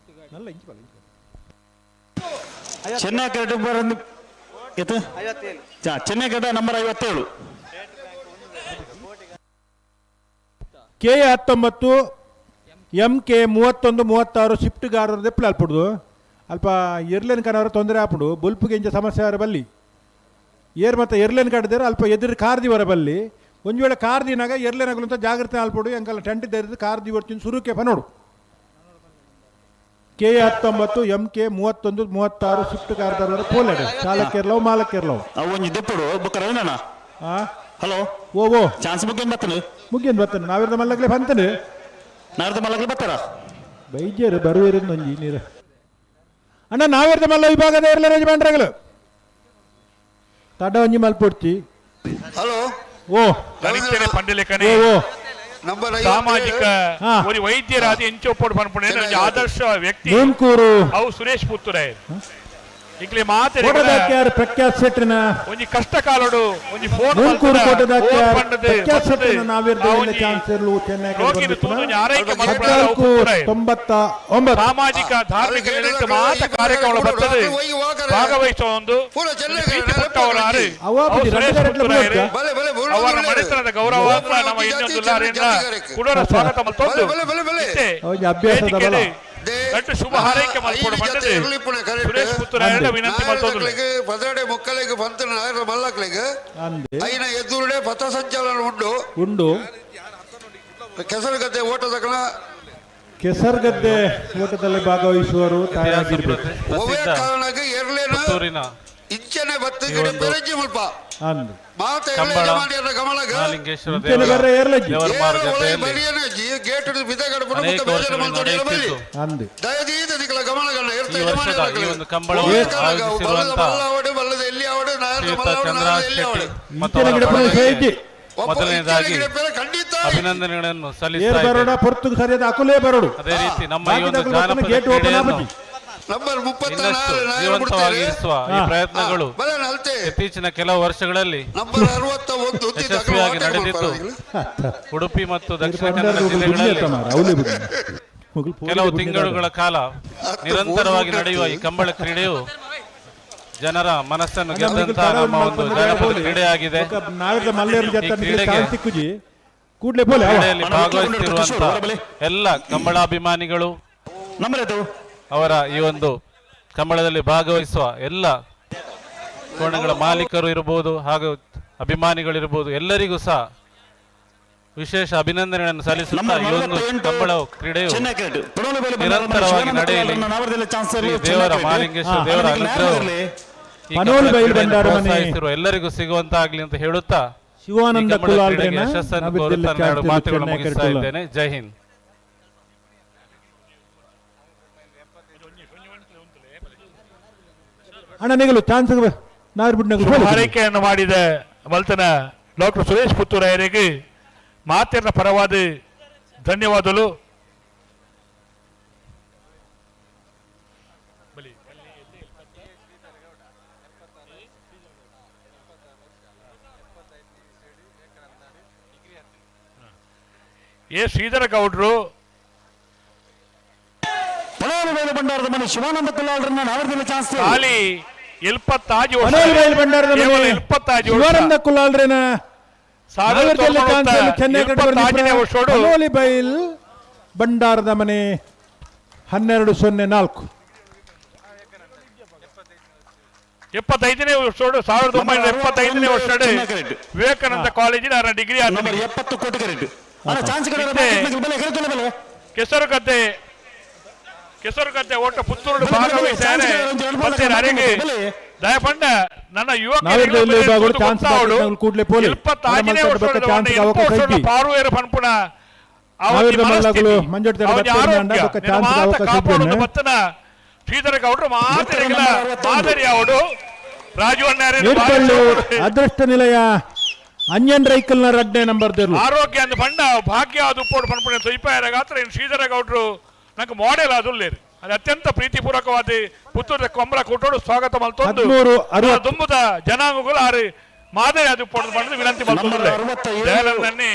Chennai curd Chennai curd number 57. K 19 M K 31 36 ಶಿಫ್ಟ್ಗಾರರ ದೆಪ್ಪಲು ಅಲ್ಪುಡ್ದು ಅಲ್ಪ ಎರ್ಲೇನ್ ಕನವರ ತೊಂದರೆ ಆಪುಡು ಬೊಲ್ಪುಗೆ ಇಂಚ ಸಮಸ್ಯೆ ಆರ ಬಲ್ಲಿ ಏರ್ ಮತ್ತು ಎರ್ಲೇನ್ ಕಡ್ದೇರು ಅಲ್ಪ ಎದುರು ಕಾರ್ದಿ ಬಲ್ಲಿ ಒಂದು ವೇಳೆ ಕಾರ್ದಿನಾಗ ಎರ್ಲೇನ್ ಆಗಲು ಅಂತ ಜಾಗ್ರತೆ ಅಲ್ಪಡು ಎಂಕಲ್ಲ ಟೆಂಟ್ ಧರಿದು ಕಾರ್ದಿ ಬರ್ತೀನಿ ಸುರುಕೆ ನೋಡು. ಕೆ 19 ಎಂ ಕೆ 31 36 ಶಿಫ್ಟ್ ಕಾರ್ದಾರ ಪೋಲೆಡ್ ಚಾಲಕಿರ್ಲವು ಮಾಲಕಿರ್ಲವು. ಒಂಜಿ ದೆಪ್ಪುಡು ಬೊಕ್ಕ ರವೀಂದ್ರಣ್ಣ. ಹಲೋ ಓ ಓ ಚಾನ್ಸ್ ಮುಗಿಯನ್ ಬರ್ತಾನೆ ಮುಗಿಯನ್ ಬರ್ತಾನೆ ನಾವಿರ್ದ ಮಲ್ಲಗ್ಲೆ ಬಂತಾನೆ ನಾವಿರ್ದ ಮಲ್ಲಗ್ಲೆ ಬರ್ತಾರ ಬೈಜರು ಬರುವಿರಿಂದ ಒಂಜಿ ನೀರು ಅಣ್ಣ ನಾವಿರ್ದ ಮಲ್ಲ ವಿಭಾಗದ ಇರಲ ಯಜಮಾನ್ರಗಳು ತಡ ಒಂಜಿ ಮಲ್ಪೊಡ್ತಿ. ಹಲೋ ಓ ಪಂಡಲೇಖನೆ ಸಾಮಾಜಿಕ ಒಂದು ವೈದ್ಯರಾದ ಎಂಚೋಪೋಡು ಪನ್ಪುಣೆ ಆದರ್ಶ ವ್ಯಕ್ತಿ ತುಮಕೂರು ಅವು ಸುರೇಶ್ ಪುತ್ತೂರ ಇಕ್ಲಿ ಮಾತೆ ಪ್ರಖ್ಯಾತ್ ಶೆಟ್ಟರ್ನ ಒಂಜಿ ಕಷ್ಟ ಕಾಲಡು ಒಂಜಿ ಫೋನ್ ತುಮಕೂರು ಪ್ರಖ್ಯಾತ್ ಶೆಟ್ಟರ್ನ ನಾವಿರ್ದ ಚಾನ್ಸ್ ಇರಲು ಚೆನ್ನೈ 14:99. ಸಾಮಾಜಿಕ ಧಾರ್ಮಿಕ ನೆಲೆಟ್ಟು ಮಾತ ಕಾರ್ಯಕ್ರಮ ಬರ್ತದೆ ಭಾಗವಹಿಸುವ ಒಂದು ಪ್ರೀತಿ ಪುಟ್ಟವರಾರು ಸುರೇಶ್ ಪುತ್ತೂರಾಯರು ಅವರ ಮನೆತನದ ಗೌರವ ನಮ್ಮ ಇನ್ನೊಂದು ಕುಡರ ಸ್ವಾಗತ ಮಲ್ತೊಂದು ದಟ್ಟ ಶುಭ ಹಾರೈಕೆ ಮಲ್ಪೊಡು ಪಂಡದು ಸುರೇಶ್ ಪುತ್ತೂರಾಯರ ವಿನಂತಿ ಮಲ್ತೊಂದು. ಪದರಡೆ ಮೊಕ್ಕಲೆಗ್ ಬಂತ ನಾಯರ ಮಲ್ಲಕ್ಲೆಗ್ ಐನ ಎದುರುಡೆ ಪಥ ಸಂಚಾಲನ ಉಂಡು ಉಂಡು ಕೆಸರುಗದ್ದೆ ಓಟದಕಲ ಕೆಸರುಗದ್ದೆ ಓಟದಲ್ಲಿ ಭಾಗವಹಿಸುವರು ತಯಾರಾಗಿರಬೇಕು. ಕಾರಣಕ್ಕೆ ಇಂಚನೆ ಬತ್ತು ಪೆರಂಜಿ ಮುಲ್ಪ ಮೊದಲನೇದಾಗಿ ಅಭಿನಂದನೆಗಳನ್ನು ಸಲ್ಲಿಸ್ತಾ ಅದೇ ರೀತಿ ನಮ್ಮ ಈ ಒಂದು ಜಾನಪದ ಕ್ರೀಡೆಯನ್ನು ಇನ್ನಷ್ಟು ಜೀವಂತವಾಗಿರಿಸುವ ಈ ಪ್ರಯತ್ನಗಳು ಇತ್ತೀಚಿನ ಕೆಲವು ವರ್ಷಗಳಲ್ಲಿ ಯಶಸ್ವಿಯಾಗಿ ನಡೆದಿದ್ದು ಉಡುಪಿ ಮತ್ತು ದಕ್ಷಿಣ ಕನ್ನಡ ಜಿಲ್ಲೆಗಳಲ್ಲಿ ಕೆಲವು ತಿಂಗಳುಗಳ ಕಾಲ ನಿರಂತರವಾಗಿ ನಡೆಯುವ ಈ ಕಂಬಳ ಕ್ರೀಡೆಯು ಜನರ ಮನಸ್ಸನ್ನು ಗೆದ್ದಂತಹ ನಮ್ಮ ಒಂದು ಜಾನಪದ ಕ್ರೀಡೆಯಾಗಿದೆ. ಕ್ರೀಡೆಯಲ್ಲಿ ಭಾಗವಹಿಸುತ್ತಿರುವಂತಹ ಎಲ್ಲ ಕಂಬಳಾಭಿಮಾನಿಗಳು ಅವರ ಈ ಒಂದು ಕಂಬಳದಲ್ಲಿ ಭಾಗವಹಿಸುವ ಎಲ್ಲ ಕೋಣಗಳ ಮಾಲೀಕರು ಇರಬಹುದು ಹಾಗೂ ಅಭಿಮಾನಿಗಳಿರ್ಬೋದು, ಎಲ್ಲರಿಗೂ ಸಹ ವಿಶೇಷ ಅಭಿನಂದನೆಗಳನ್ನು ಸಲ್ಲಿಸುತ್ತಾ ಈ ಒಂದು ಕಂಬಳ ಕ್ರೀಡೆಯು ನಿರಂತರವಾಗಿ ನಡೆಯಲಿ. ದೇವರ ಮಹಾಲಿಂಗೇಶ್ವರ ದೇವರ ಅನುಗ್ರಹ ಪ್ರೋತ್ಸಾಹಿಸಿರುವ ಎಲ್ಲರಿಗೂ ಸಿಗುವಂತಾಗ್ಲಿ ಅಂತ ಹೇಳುತ್ತಾ ಶಿವಾನಂದ ಯಶಸ್ಸನ್ನು ಕೋರುತ್ತಾ ಎರಡು ಮಾತುಗಳನ್ನು ಮುಗಿಸ್ತಾ ಇದ್ದೇನೆ. ಜೈ ಹಿಂದ್. ಅಣ್ಣ ನಿಗಲು ಚಾನ್ಸ್ ಹಾರೈಕೆಯನ್ನು ಮಾಡಿದ ಮಲ್ತನ ಡಾಕ್ಟರ್ ಸುರೇಶ್ ಪುತ್ತೂರಾಯರಿಗೆ ಮಾತಿನ ಪರವಾದ ಧನ್ಯವಾದಗಳು. ಎ ಶ್ರೀಧರ ಗೌಡ್ರು. ಪಣೋಲಿ ಭಂಡಾರದ ಮನೆ ಶಿವಾನಂದ ಕುಲಾಲ್ರನ್ನ ನಾವರ್ದಲ್ಲಿ ಚಾನ್ಸ್ ಖಾಲಿ 75 ವರ್ಷ, ಪಣೋಲಿ ಬೈಲ್ ಭಂಡಾರದ ಮನೆ ಕೇವಲ 75 ವರ್ಷ. ಶಿವಾನಂದ ಕುಲಾಲ್ರೇನ ಸಾವಿರದ ಚೆನ್ನೈ ಎಪ್ಪತ್ತಾರನೇ ವರ್ಷೋಡು. ಪಣೋಲಿ ಬೈಲ್ ಭಂಡಾರದ ಮನೆ 12:04. 75ನೇ ವರ್ಷೋಡು, 1975ನೇ ವರ್ಷೋಡು ವಿವೇಕಾನಂದ ಕಾಲೇಜಿನ ಅವರ ಡಿಗ್ರಿ ನಂಬರ್ 70 ಕೋಟಿ ಕರೆಕ್ಟ್. ಕೆಸರುಗದ್ದೆ, ಕೆಸರುಗದ್ದೆ ಓಟ ಪುತ್ತೂರು ಭಾಗವಹಿಸಿದ್ದಾರೆ. ಮತ್ತೆ ಅರೆಗೆ ದಯಪಂಡ ನನ್ನ ಯುವಕ ಕೂಡಲೇ ಪೋಲಿ 75ನೇ ವರ್ಷದ ಪಾರುವೇರ ಪನ್ಪುಣ ಬತ್ತನ ಶ್ರೀಧರ ಗೌಡ್ರು ಮಾದರಿಗಳ ಮಾದರಿ ಅವರು ರಾಜು ಅದೃಷ್ಟ ನಿಲಯ ಅಂಜನ್ ರೈಕಲ್ನ ರಡ್ಡೆ ನಂಬರ್ ಆರೋಗ್ಯ ಅಂದ ಬಣ್ಣ ಭಾಗ್ಯ ಅದು ಪೋಡು ಪನ್ಪುಣ ತೊಯ್ಪಾಯರ ಗಾತ್ರ ಇನ್ನು ಶ್ರೀಧರ ಗೌಡ್ರು ನಂಗೆ ಮಾಡೆಲ್ ಅದುಲ್ಲೇರು. ಅದು ಅತ್ಯಂತ ಪ್ರೀತಿಪೂರ್ವಕವಾದ ಪುತ್ತೂರ ಕೊಂಬಳ ಕೂಟೋಡು ಸ್ವಾಗತ ಮಲ್ತೊಂದು ದುಂಬುದ ಜನಾಂಗಗಳು ಆರು ಮಾದರಿ ಅದು ಪೋಡು ಬಂದು ವಿನಂತಿ ಮಲ್ತೊಂದುಲ್ಲೆ ದಯಾನಂದನ್ನೇ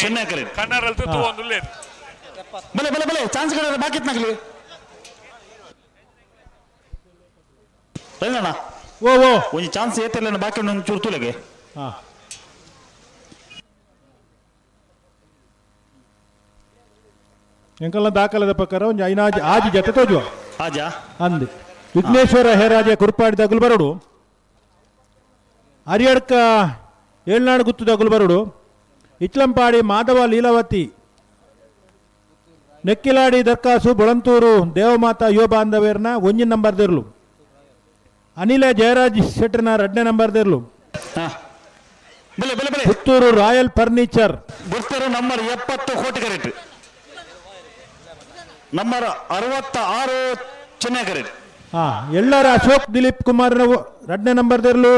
ಕನ್ನಡಲ್ಲಿ ತುತ್ತು ಒಂದುಲ್ಲೇರು. ಬಲೆ ಬಲೆ ಬಲೆ ಚಾನ್ಸ್ ಕಡೆ ಬಾಕಿ ನಗಲಿ ರೈಲಣ್ಣ. ಓ ಓ ಒಂದು ಚಾನ್ಸ್ ಏತಿಲ್ಲ ಬಾಕಿ ಒಂದು ಚೂರು ತುಲೆಗೆ. ಎಂಕಲ್ನ ದಾಖಲದ ಪ್ರಕಾರ ಒಂದು ಐನಾಜ್ ಆಜಿ ಜೊತೆ ತೋಜುವ ಆಜಾ ಅಂದು ವಿಘ್ನೇಶ್ವರ ಹೇರಾಜ ಕುರುಪಾಡಿ ದಗುಲು ಬರೋಡು, ಹರಿಯಡ್ಕ ಏಳ್ನಾಡು ಗುತ್ತು ದಗುಲು ಬರೋಡು, ಇಚ್ಲಂಪಾಡಿ ಮಾಧವ ಲೀಲಾವತಿ, ನೆಕ್ಕಿಲಾಡಿ ದರ್ಕಾಸು ಬೊಳಂತೂರು ದೇವಮಾತಾ ಯುವ ಬಾಂಧವ್ಯರ್ನ ಒಂಜಿನ ನಂಬರ್ ದಿರ್ಲು, ಅನಿಲ ಜಯರಾಜ್ ಶೆಟ್ಟರ್ನ 2ನೇ ನಂಬರ್ ದಿರ್ಲು, ಪುತ್ತೂರು ರಾಯಲ್ ಫರ್ನಿಚರ್ ಗುರ್ತರು ನಂಬರ್ 70 ಕೋಟಿ ಕರೆಕ್ಟ್, ನಂಬರ್ 66 ಚೆನ್ನೈ ಕರೆಕ್ಟ್. ಹಾ ಎಲ್ಲರ ಅಶೋಕ್ ದಿಲೀಪ್ ಕುಮಾರ್ 2ನೇ ನಂಬರ್ ದಿರ್ಲು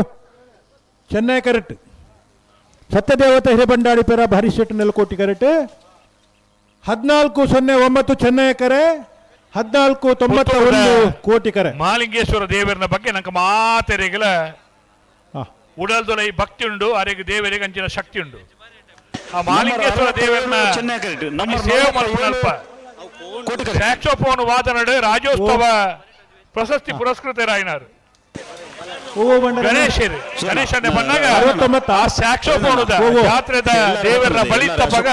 ಚೆನ್ನೈ ಕರೆಕ್ಟ್, ಸತ್ಯದೇವತ ಹಿರೇಬಂಡಾಡಿ ಪೆರ ಹರೀಶ್ ಶೆಟ್ಟಿ ನೆಲಕೋಟಿ ಕರೆಕ್ಟ್, 14:09 ಚೆನ್ನೈ ಕರೆ, 14:91 ಕೋಟಿ ಕರೆ. ಮಾಲಿಂಗೇಶ್ವರ ದೇವರನ ಬಗ್ಗೆ ನಂಗೆ ಮಾತೆರೆಗಳ ಉಡಲ್ದೊಲೈ ಭಕ್ತಿ ಉಂಡು, ಅರೆಗೆ ದೇವರಿಗೆ ಅಂಚಿನ ಶಕ್ತಿ ಉಂಡು. ಆ ಮಾಲಿಂಗೇಶ್ವರ ದೇವರನ್ನ ಸೇವೆ ಮಲ್ಪುನಲ್ಪ ಸ್ಯಾಕ್ಸೋಫೋನ್ ವಾದನಡು ರಾಜ್ಯೋತ್ಸವ ಪ್ರಶಸ್ತಿ ಪುರಸ್ಕೃತರಾಯಿನಾರು ಗಣೇಶರು. ಗಣೇಶನೇ ಬಂದಾಗ ಆ ಸ್ಯಾಕ್ಸೋಫೋನ್ ಜಾತ್ರೆದ ದೇವರ ಬಳಿತ ಪಗ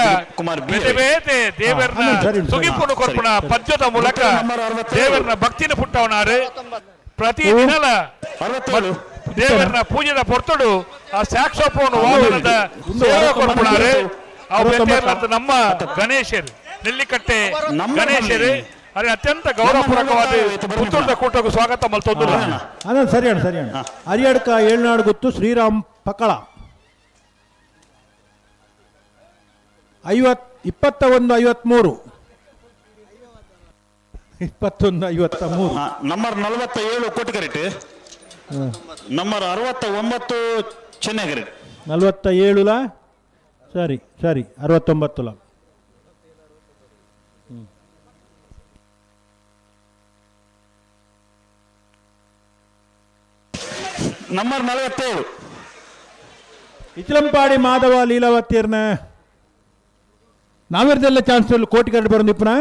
ಬೇತೆ ಬೇತೆ ದೇವರನ್ನ ಸುಗಿಪುಣು ಕೊರ್ಪುಣ ಪದ್ಯದ ಮೂಲಕ ದೇವರನ್ನ ಭಕ್ತಿನ ಪುಟ್ಟವನಾರು. ಪ್ರತಿ ದಿನಲ ದೇವರನ್ನ ಪೂಜೆದ ಪೊರ್ತುಡು ಆ ಸ್ಯಾಕ್ಸೋಫೋನ್ ವಾದನದ ಸೇವೆ ಕೊರ್ಪುಣಾರು. ಅವು ನಮ್ಮ ಗಣೇಶರು, ನೆಲ್ಲಿಕಟ್ಟೆ ಗಣೇಶರು. ಅರೆ ಅತ್ಯಂತ ಗೌರವಪೂರ್ವಕವಾದ ಪುತ್ತೂರದ ಕೂಟಕ್ಕೂ ಸ್ವಾಗತ ಮಲ್ತೊಂದು. ಅದ ಸರಿ ಅಣ್ಣ, ಸರಿ ಅಣ್ಣ. ಹರಿಯಡ್ಕ ಏಳ್ನಾಡು ಗುತ್ತು ಶ್ರೀರಾಮ್ ಪಕಳ 21 53 21 53. ನಂಬರ್ 47 ಕೋಟಿ ಕರೆಕ್ಟ್, ನಂಬರ್ 69 ಚೆನ್ನೈ ಕರೆಕ್ಟ್. 47 ಲಾ ಸರಿ ಸರಿ 69 ಲಾ. ನಂಬರ್ 47 ಇಚಲಂಪಾಡಿ ಮಾಧವ ಲೀಲಾವತಿಯರ್ನ ನಾವಿರ್ದೆಲ್ಲ ಚಾನ್ಸ್ ಕೋಟಿ ಕರಡು ಬರೋದು ಪುನಃ.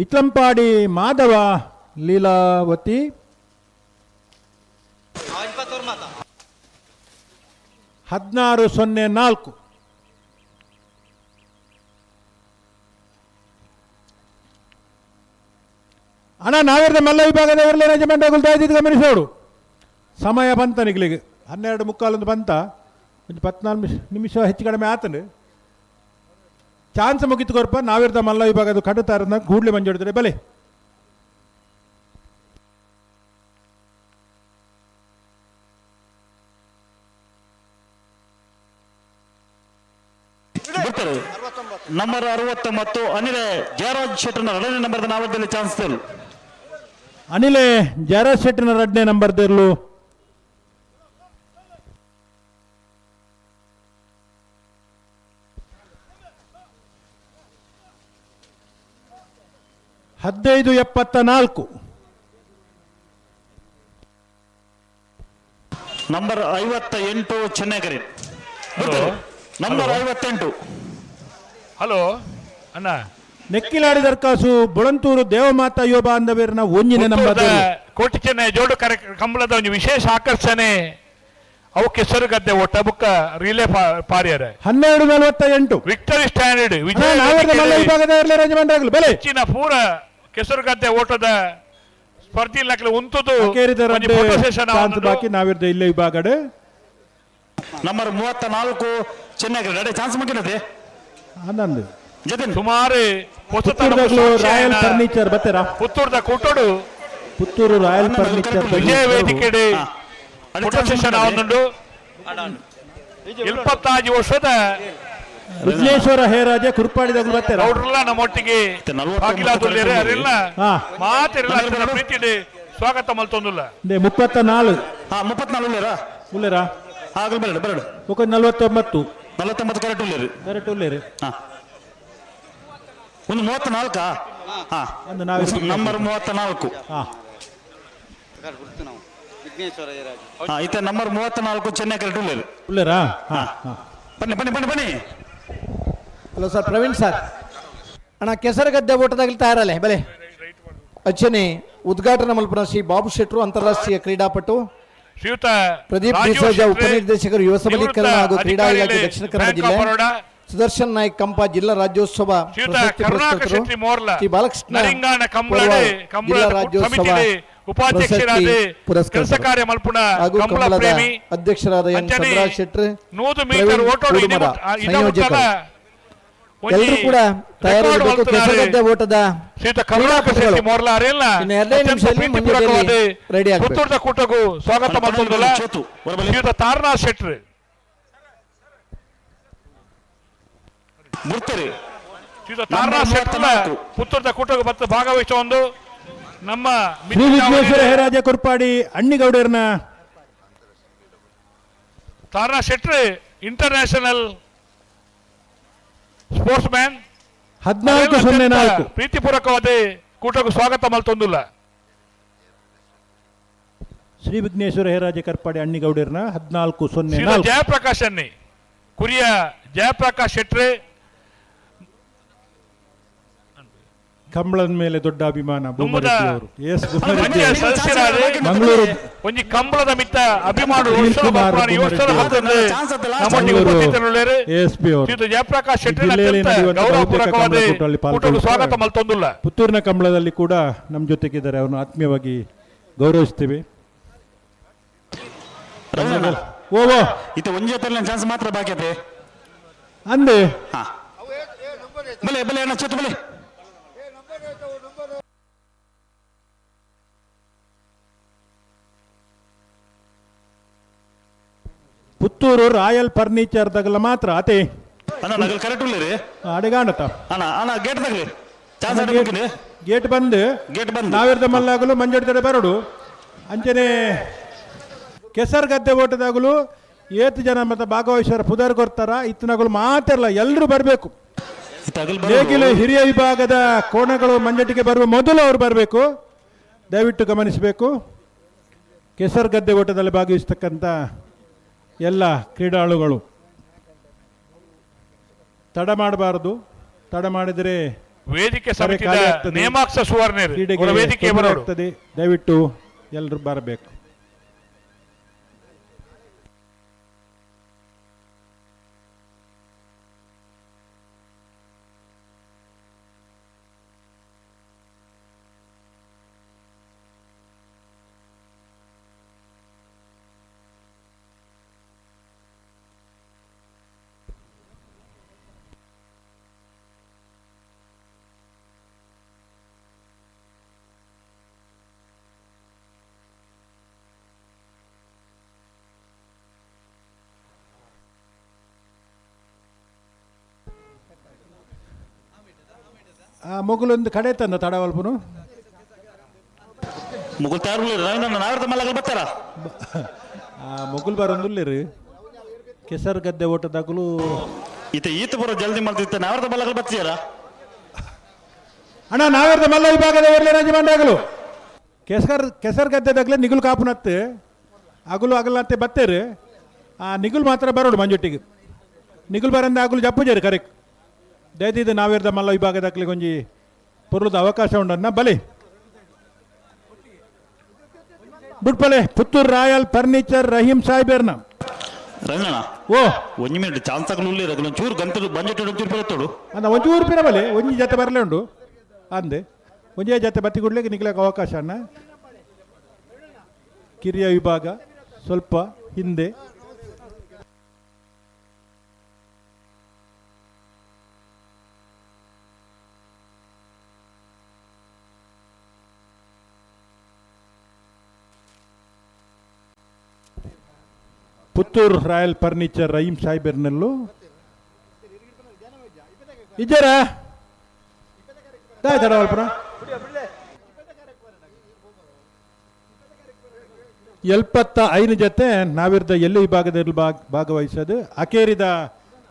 ಇಚಲಂಪಾಡಿ ಮಾಧವ ಲೀಲಾವತಿ 16:04. ಅಣ್ಣ ನಾವಿರ್ದ ಮಲ್ಲ ವಿಭಾಗದವರಲ್ಲೇ ಯಜಮಾನ್ರಗಳು ಇದ್ದಿದ್ದು ಗಮನಿಸೋಡು. ಸಮಯ ಬಂತ ನಿಗ್ಲಿಗೆ 12:45 ಬಂತ, ಒಂದು 14 ನಿಮಿಷ ಹೆಚ್ಚು ಕಡಿಮೆ ಆತನು. ಚಾನ್ಸ್ ಮುಗಿತು ಕೊರಪ ನಾವಿರ್ದ ಮಲ್ಲ ವಿಭಾಗದ ಕಡುತ್ತಾರನ್ನ ಕೂಡ್ಲಿ ಮಂಜೋಡಿದ್ರೆ ಬಲೆ. ನಂಬರ್ 69 ಅನಿಲ ಜಯರಾಜ್ ಶೆಟ್ಟರ್ನ 2ನೇ ನಂಬರ್ದ ನಾವದಲ್ಲಿ ಚಾನ್ಸ್ ತೇಲು. ಅನಿಲೆ ಜಯರಾಜ್ ಶೆಟ್ಟರ್ನ 2ನೇ ನಂಬರ್ ದೇರ್ಲು. 15:74. ನಂಬರ್ 58 ಚೆನ್ನೈ ಕರೆ. Number 58. Hello ಅಣ್ಣ ನೆಕ್ಕಿಲಾಡಿ ದರ್ಕಾಸು ಬೊಳಂತೂರು ದೇವಮಾತಾ ಯೋಬ ಅಂದವೇರ್ನ ಒಂಜಿನ ನಂಬರ್ ಕೋಟಿ ಚೆನ್ನೈ ಜೋಡು ಕಂಬಳದ ಒಂದು ವಿಶೇಷ ಆಕರ್ಷಣೆ ಅವು ಕೆಸರುಗದ್ದೆ ಒಟ್ಟ ಬುಕ್ಕ ರಿಲೇ ಪಾರ್ಯರ 12:48 ವಿಕ್ಟರಿ ಸ್ಟ್ಯಾಂಡರ್ಡ್ ವಿಜಯ ಬೆಲೆ ಹೆಚ್ಚಿನ ಪೂರ ಕೆಸರುಗದ್ದೆ ಓಟದ ಸ್ಪರ್ಧಿ ನಕಲು ಉಂತುದು ಬಾಕಿ ನಾವಿರ್ದ ಇಲ್ಲೇ ವಿಭಾಗಡೆ ನಂಬರ್ 34 ಚೆನ್ನೈ ರೆಡಿ ಚಾನ್ಸ್ ಮುಗಿನದೆ ಆನಂದ್ ಸುಮಾರು ರಾಯಲ್ ಫರ್ನಿಚರ್ ಬತ್ತೆರಾ ಪುತ್ತೂರ್ದ ಕೂಟೋಡು ಪುತ್ತೂರು ರಾಯಲ್ ಫರ್ನಿಚರ್ ವಿಜಯ ವೇದಿಕೆಡೆ ಫೋಟೋ ಸೆಷನ್ ಆವೊಂದುಂಡು 25 ವರ್ಷದ ವಿಘ್ನೇಶ್ವರ ಹೇರಾಜ ಕುರ್ಪಾಡಿದಾಗ ಬತ್ತೆರ ಗೌಡ್ರಲ್ಲ ನಮ್ಮೊಟ್ಟಿಗೆ ಬಾಗಿಲಾದುಲ್ಲೇರೆ ಅರೆಲ್ಲ ಮಾತಿರಲ್ಲ ಪ್ರೀತಿಡೆ ಸ್ವಾಗತ ಮಲ್ತೊಂದುಲ್ಲ 34 34 ಉಲ್ಲೇರಾ ಉಲ್ಲೇರಾ ಆಗಲ್ ಬರಡು ಬರಡು ఒక 49 49 ಕರೆಕ್ಟ್ ಉಲ್ಲೇರು ಕರೆಕ್ಟ್ ಉಲ್ಲೇರು ಒಂದು 34 ಹಾ ಒಂದು ನಾವೇ ನಂಬರ್ 34 ಹಾ ಇತ್ತ ನಂಬರ್ 34 ಚೆನ್ನೈ ಕರೆಕ್ಟ್ ಉಲ್ಲೇರು ಉಲ್ಲೇರಾ ಹಾ ಬನ್ನಿ ಬನ್ನಿ ಬನ್ನಿ ಬನ್ನಿ ಹಲೋ ಸರ್ ಪ್ರವೀಣ್ ಸರ್ ಅಣ್ಣ ಕೆಸರುಗದ್ದೆ ಓಟದಾಗಲಿ ತಯಾರಲ್ಲೇ ಬಲೆ ಅಚ್ಚನೆ ಉದ್ಘಾಟನಾ ಮಲ್ಪನ ಶ್ರೀ ಬಾಬು ಶೆಟ್ರು ಅಂತಾರಾಷ್ಟ್ರೀಯ ಕ್ರೀಡಾಪಟು ಶ್ರೀಯುತ ಪ್ರದೀಪ್ ರಾಜೀವ್ ಡಿಸೋಜ ಶೆಟ್ರೆ, ಉಪನಿರ್ದೇಶಕರು ಯುವ ಸಬಲೀಕರಣ ಹಾಗೂ ನಿವೃತ್ತ ಕ್ರೀಡಾ ಇಲಾಖೆ ಅಧಿಕಾರಿಗಳೇ, ದಕ್ಷಿಣ ಕನ್ನಡ ಬ್ಯಾಂಕ್ ಜಿಲ್ಲೆ ಆಫ್ ಬರೋಡಾ, ಸುದರ್ಶನ್ ನಾಯ್ಕ್ ಕಂಪ ಜಿಲ್ಲಾ ರಾಜ್ಯೋತ್ಸವ ಶ್ರೀಯುತ ಪ್ರಶಸ್ತಿ ಕರುಣಾಕರ್ ಪುರಸ್ಕೃತರು ಶೆಟ್ಟಿ ಮೋರ್ಲ, ಶ್ರೀ ಬಾಲಕೃಷ್ಣ ನರಿಂಗಾಣ ಕಂಬಳಡೆ, ಪೊರ್ವಾಳ್ ಕಂಬಳದ ಜಿಲ್ಲಾ ರಾಜ್ಯೋತ್ಸವ ಸಮಿತಿಡೆ ಉಪಾಧ್ಯಕ್ಷರಾದ ಪ್ರಶಸ್ತಿ ಕೆಲಸ ಪುರಸ್ಕೃತರು ಕಾರ್ಯ ಮಲ್ಪುಣ ಹಾಗೂ ಕಂಬಳ ಕಂಬಳದ ಪ್ರೇಮಿ ಅಧ್ಯಕ್ಷರಾದ ಎನ್ ಅಂಚನೆ ಚಂದ್ರರಾಜ್ ಶೆಟ್ರು 100 ಮೀಟರ್ ಪ್ರವೀಣ್ ಓಟೋಡು ಕೂಡುಮರ ಇದಮುಟ್ಟದ ಸಂಯೋಜಕರು ಎಲ್ಲರೂ ಕೂಡ ತಯಾರಾಗಬೇಕು. ಕೆಸರುಗದ್ದೆ ಓಟದ ಶ್ರೀಯುತ ಕರುಣಾಕರ್ ಶೆಟ್ಟಿ ಮೋರ್ಲ ಅರೆಲ್ಲ ಇನ್ನು ಎರಡೇ ಅತ್ಯಂತ ನಿಮಿಷದಲ್ಲಿ ಪ್ರೀತಿಪೂರ್ವಕವಾದ ಮಂಡ್ಯದಲ್ಲಿ ರೆಡಿ ಆಗಬೇಕು. ಪುತ್ತೂರ್ದ ಕೂಟಗೂ ಸ್ವಾಗತ ಮಲ್ತೊಂದುಲ್ಲ ಶ್ರೀಯುತ ತಾರನಾಥ್ ಶೆಟ್ರು ಬರ್ತಾರೆ ಶ್ರೀಯುತ ತಾರನಾಥ್ ಶೆಟ್ರ ಪುತ್ತೂರ್ದ ಕೂಟಗೂ ಬತ್ತ ಭಾಗವಹಿಸುವ ಒಂದು ನಮ್ಮ ಶ್ರೀ ವಿಘ್ನೇಶ್ವರ ಹೇರಾಜ ಕುರ್ಪಾಡಿ ಅಣ್ಣಿಗೌಡರ್ನ ತಾರನಾಥ್ ಶೆಟ್ರು ಇಂಟರ್ನ್ಯಾಷನಲ್ ಸ್ಪೋರ್ಟ್ಸ್ ಮ್ಯಾನ್ 14:04 ಪ್ರೀತಿಪೂರ್ವಕವಾದ ಕೂಟಕ್ಕೂ ಸ್ವಾಗತ ಮಲ್ತೊಂದುಲ್ಲ ಶ್ರೀ ವಿಘ್ನೇಶ್ವರ ಹೇರಾಜ ಕರ್ಪಾಡಿ ಅಣ್ಣಿಗೌಡರ್ನ 14:04 ಶ್ರೀಯುತ ಜಯಪ್ರಕಾಶ್ ಅನ್ನಿ ಕುರಿಯ ಜಯಪ್ರಕಾಶ್ ಶೆಟ್ರೆ ಕಂಬಳದ ಮೇಲೆ ದೊಡ್ಡ ಅಭಿಮಾನ ದುಮ್ಮದ ಬೊಮ್ಮರೆಡ್ಡಿ ಅವರು ಎಸ್ ಬೊಮ್ಮರೆಡ್ಡಿ ಮಂಡ್ಯ ಅವರು. ಸದಸ್ಯರಾದ ಮಂಗಳೂರು ಒಂಜಿ ಕಂಬಳದ ಮಿತ್ತ ಅಭಿಮಾನ ಸುನೀಲ್ ಕುಮಾರ್ ನಮ್ಮೊಟ್ಟಿಗೆ ಉಪಸ್ಥಿತರುಳ್ಳೇರು ಎಸ್ ಪಿ ಅವರು ಶ್ರೀಯುತ ಜಯಪ್ರಕಾಶ್ ಶೆಟ್ಟಿ ಜಿಲ್ಲೆಯಲ್ಲಿ ಅತ್ಯಂತ ನಡೆಯುವಂತಹ ಬಹುತೇಕ ಗೌರವಪೂರ್ವಕವಾದ ಕಂಬಳಕೂಟದಲ್ಲಿ ಕೂಟಕ್ಕೂ ಪಾಲ್ಗೊಳ್ಳುತ್ತಾರೆ. ಸ್ವಾಗತ ಮಲ್ತೊಂದುಲ್ಲ ಪುತ್ತೂರಿನ ಕಂಬಳದಲ್ಲಿ ಕೂಡ ನಮ್ಮ ಜೊತೆಗಿದ್ದಾರೆ ಅವರನ್ನು ಆತ್ಮೀಯವಾಗಿ ಗೌರವಿಸ್ತೀವಿ. ಓ ಓ ಇತ್ತ ಒಂಜೆ ಚಾನ್ಸ್ ಮಾತ್ರ ಬಾಕಿ ಅದೇ ಅಂದೆ ಹಾ ಬಲೆ ಬಲೆ ಅಣ್ಣ ಚೊತ್ತು ಬಲೆ ಪುತ್ತೂರು ರಾಯಲ್ ಫರ್ನಿಚರ್ ತಗಲ ಮಾತ್ರ ಅತೆ ಅಣ್ಣ ನಗಲ್ ಕರೆಕ್ಟ್ ಉಳ್ಳೇರಿ ಅಡೆಗಾಣತ ಅಣ್ಣ ಅಣ್ಣ ಗೇಟ್ ತಗಲಿ ಚಾನ್ಸ್ ಗೇಟ್ ಬಂದು ಗೇಟ್ ಬಂದ್ ನಾವಿರ್ದ ಮಲ್ಲಾಗಲು ಮಂಜಡ್ತಡೆ ಬರಡು ಅಂಚನೆ ಕೆಸರು ಗದ್ದೆ ಓಟದಾಗಲು ಏತು ಜನ ಮತ್ತೆ ಭಾಗವಹಿಸೋರ ಪುದರ್ ಕೊರ್ತಾರ ಇತ್ತನಗಳು ಮಾತಿರಲ್ಲ ಎಲ್ಲರೂ ಬರಬೇಕು. ನೇಗಿಲು ಹಿರಿಯ ವಿಭಾಗದ ಕೋಣಗಳು ಮಂಜಟಿಗೆ ಬರುವ ಮೊದಲು ಅವರು ಬರಬೇಕು, ದಯವಿಟ್ಟು ಗಮನಿಸಬೇಕು. ಕೆಸರು ಗದ್ದೆ ಓಟದಲ್ಲಿ ಭಾಗವಹಿಸ್ತಕ್ಕಂಥ ಎಲ್ಲ ಕ್ರೀಡಾಳುಗಳು ತಡ ಮಾಡಬಾರದು. ತಡ ಮಾಡಿದರೆ ವೇದಿಕೆ ಕರೆ ಸಮಿತಿಯ ಖಾಲಿ ಆಗ್ತದೆ. ನೇಮಾಕ್ಷ ಸುವರ್ಣರು ಕ್ರೀಡೆಗೆ ಅವರ ವೇದಿಕೆ ತೊಂದರೆ ಬರೋರು. ಆಗ್ತದೆ. ದಯವಿಟ್ಟು ಎಲ್ಲರೂ ಬರಬೇಕು. ಆ ಮೊಗುಲೊಂದು ಕಡೆ ತಂದ ತಡವಲ್ಪನು ಮುಗುಲ್ ತಯಾರು ರವೀಂದ್ರ ನಾವಿರ್ದ ಮಲ್ಲಗಲ್ ಬರ್ತಾರ ಆ ಮೊಗುಲ್ ಬರೋಂದುಲ್ಲೇರು ಕೆಸರು ಗದ್ದೆ ಓಟದಾಗಲೂ ಈತ ಈತ ಬರೋ ಜಲ್ದಿ ಮಾಡ್ತಿತ್ತ ನಾವಿರ್ದ ಮಲ್ಲಗಲ್ ಬರ್ತೀರ ಅಣ್ಣ ನಾವಿರ್ದ ಮಲ್ಲ ವಿಭಾಗದ ಯಜಮಾನರಾಗಲು ಕೆಸರು ಗದ್ದೆದಾಗಲೇ ನಿಗುಲು ಕಾಪುನತ್ತು ಅಗಲು ಅಗಲಂತೆ ಬತ್ತೇರು ಆ ನಿಗುಲು ಮಾತ್ರ ಬರೋಡು ಮಂಜೊಟ್ಟಿಗೆ ನಿಗುಲು ಬರಂದ ಅಗಲು ಜಪ್ಪುಜೇರು ಕರೆಕ್ಟ್. ದಯದಿದ್ದು ನಾವಿರ್ದ ಮಲ್ಲ ವಿಭಾಗದ ಒಂಜಿ ಪೊರ್ಲುದ ಅವಕಾಶ ಉಂಡನ್ನ ಬಲಿ ಬುಡ್ಪಲೆ ಪುತ್ತೂರು ರಾಯಲ್ ಫರ್ನಿಚರ್ ರಹೀಂ ಸಾಹೇಬರ್ನ ರಂಗಣ್ಣ ಓ ಒಂಜಿ ಮಿನಿಟ್ ಚಾನ್ಸ್ ತಗೊಳ್ಳಿ ರಗಲು ಒಂಚೂರು ಗಂತಲು ಬಂಜೆಟ್ ಒಂಚೂರು ಬರುತ್ತೋಡು ಅಂದ ಒಂಚೂರು ಪಿರ ಬಲೆ ಒಂಜಿ ಜೊತೆ ಬರಲೇ ಉಂಡು ಅಂದೆ ಒಂಜೇ ಜೊತೆ ಬತ್ತಿ ಗುಡ್ಲಿಕ್ಕೆ ನಿಗ್ಲಕ್ಕೆ ಅವಕಾಶ ಅಣ್ಣ. ಕಿರಿಯ ವಿಭಾಗ ಸ್ವಲ್ಪ ಹಿಂದೆ. ಪುತ್ತೂರು ರಾಯಲ್ ಫರ್ನಿಚರ್ ರಹೀಂ ಸಾಹೇಬರ್ನಲ್ಲೂ ಇದ್ದಾರ ತಡವಲ್ಪುರ 75 ಜೊತೆ ನಾವಿರ್ದ ಎಲ್ಲಿ ವಿಭಾಗದಲ್ಲಿ ಭಾಗವಹಿಸೋದು ಅಕೇರಿದ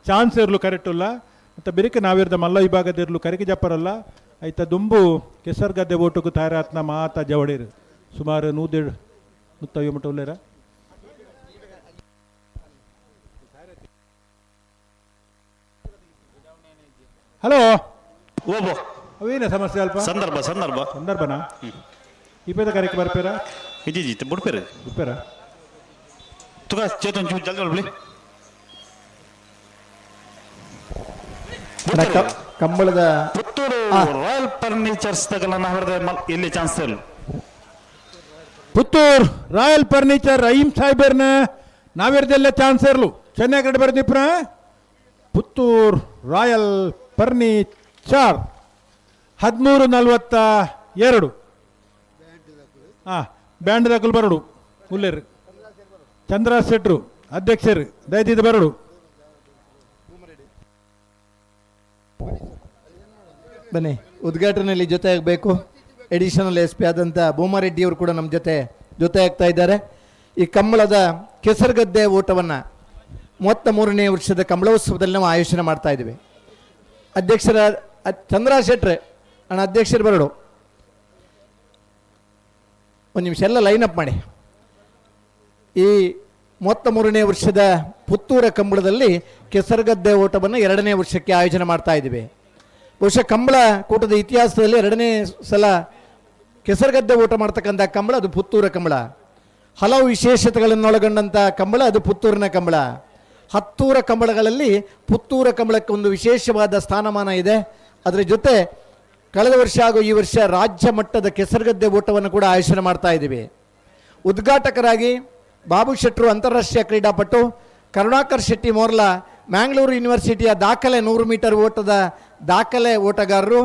ಚಾನ್ಸ್ ಇರ್ಲು ಕರೆಕ್ಟ್ ಇಲ್ಲ ಮತ್ತು ಬಿರಿಕೆ ನಾವಿರ್ದ ಮಲ್ಲ ವಿಭಾಗದಿರ್ಲು ಕರಿಕೆ ಜಪ್ಪರಲ್ಲ ಐತ ದುಂಬು ಕೆಸರ್ಗದ್ದೆ ಓಟುಕು ತಯಾರಾತ್ನ ಮಾತ ಜವಡಿರು ಸುಮಾರು 150 150 ಮಟ್ಟ ಉಲ್ಲೇರ. ಹಲೋ ಓಬೋ ಅವೇನ ಸಮಸ್ಯೆ ಅಲ್ಪ ಸಂದರ್ಭ ಸಂದರ್ಭ ಸಂದರ್ಭನಾ ಇಪ್ಪತ್ತ ಕರೆಕ್ಟ್ ಬರ್ಪೇರ ಇಜಿ ಜಿ ಬುಡ್ಪೇರು ಬುಡ್ಪೇರ ತುಕ ಚೇತನ್ ಚೂರು ಜಲ್ದಿ ಬಿಡಿ. ಕಂಬಳದ ಪುತ್ತೂರು ರಾಯಲ್ ಫರ್ನಿಚರ್ಸ್ ತಗಲನ್ನ ಹೊರದೆ ಇಲ್ಲಿ ಚಾನ್ಸ್ ಇಲ್ಲ. ಪುತ್ತೂರು ರಾಯಲ್ ಫರ್ನಿಚರ್ ರಹೀಂ ಸಾಹೇಬರ್ನ ನಾವಿರ್ದೆಲ್ಲ ಚಾನ್ಸ್ ಇರ್ಲು ಚೆನ್ನಾಗಿ ಕಡೆ ಬರ್ದಿಪ್ರ. Puttur royal furniture 13:42. ಹಾಂ ಬ್ಯಾಂಡ್ ದಾಖಲು ಬರಡು ಉಲ್ಲೇರು ಚಂದ್ರ ಶೆಟ್ರು ಅಧ್ಯಕ್ಷರು ದಯದಿದ್ದು ಬರಡು. ಬನ್ನಿ ಉದ್ಘಾಟನೆಯಲ್ಲಿ ಜೊತೆ ಆಗಬೇಕು. Additional S P ಆದಂಥ ಭೂಮಾರೆಡ್ಡಿಯವರು ಕೂಡ ನಮ್ಮ ಜೊತೆ ಜೊತೆ ಆಗ್ತಾ ಇದ್ದಾರೆ. ಈ ಕಂಬಳದ ಕೆಸರುಗದ್ದೆ ಓಟವನ್ನು 33ನೇ ವರ್ಷದ ಕಂಬಳೋತ್ಸವದಲ್ಲಿ ನಾವು ಆಯೋಜನೆ ಮಾಡ್ತಾ ಇದ್ದೀವಿ. ಅಧ್ಯಕ್ಷರ ಚಂದ್ರ ಶೆಟ್ರೆ ಅಣ್ಣ ಅಧ್ಯಕ್ಷರು ಬರಡು. ಒಂದು ನಿಮಿಷ ಎಲ್ಲ ಲೈನಪ್ ಮಾಡಿ. ಈ 33ನೇ ವರ್ಷದ ಪುತ್ತೂರ ಕಂಬಳದಲ್ಲಿ ಕೆಸರುಗದ್ದೆ ಓಟವನ್ನು 2ನೇ ವರ್ಷಕ್ಕೆ ಆಯೋಜನೆ ಮಾಡ್ತಾ ಇದ್ದೀವಿ. ಬಹುಶಃ ಕಂಬಳ ಕೂಟದ ಇತಿಹಾಸದಲ್ಲಿ 2ನೇ ಸಲ ಕೆಸರುಗದ್ದೆ ಓಟ ಮಾಡ್ತಕ್ಕಂಥ ಕಂಬಳ ಅದು ಪುತ್ತೂರ ಕಂಬಳ. ಹಲವು ವಿಶೇಷತೆಗಳನ್ನೊಳಗೊಂಡಂಥ ಕಂಬಳ ಅದು ಪುತ್ತೂರಿನ ಕಂಬಳ. 10 ಕಂಬಳಗಳಲ್ಲಿ ಪುತ್ತೂರ ಕಂಬಳಕ್ಕೆ ಒಂದು ವಿಶೇಷವಾದ ಸ್ಥಾನಮಾನ ಇದೆ. ಅದರ ಜೊತೆ ಕಳೆದ ವರ್ಷ ಹಾಗೂ ಈ ವರ್ಷ ರಾಜ್ಯ ಮಟ್ಟದ ಕೆಸರುಗದ್ದೆ ಓಟವನ್ನು ಕೂಡ ಆಯೋಜನೆ ಮಾಡ್ತಾ ಇದ್ದೀವಿ. ಉದ್ಘಾಟಕರಾಗಿ ಬಾಬು ಶೆಟ್ಟರು ಅಂತಾರಾಷ್ಟ್ರೀಯ ಕ್ರೀಡಾಪಟು, ಕರುಣಾಕರ್ ಶೆಟ್ಟಿ ಮೋರ್ಲಾ ಮ್ಯಾಂಗ್ಳೂರು ಯೂನಿವರ್ಸಿಟಿಯ ದಾಖಲೆ 100 ಮೀಟರ್ ಓಟದ ದಾಖಲೆ ಓಟಗಾರರು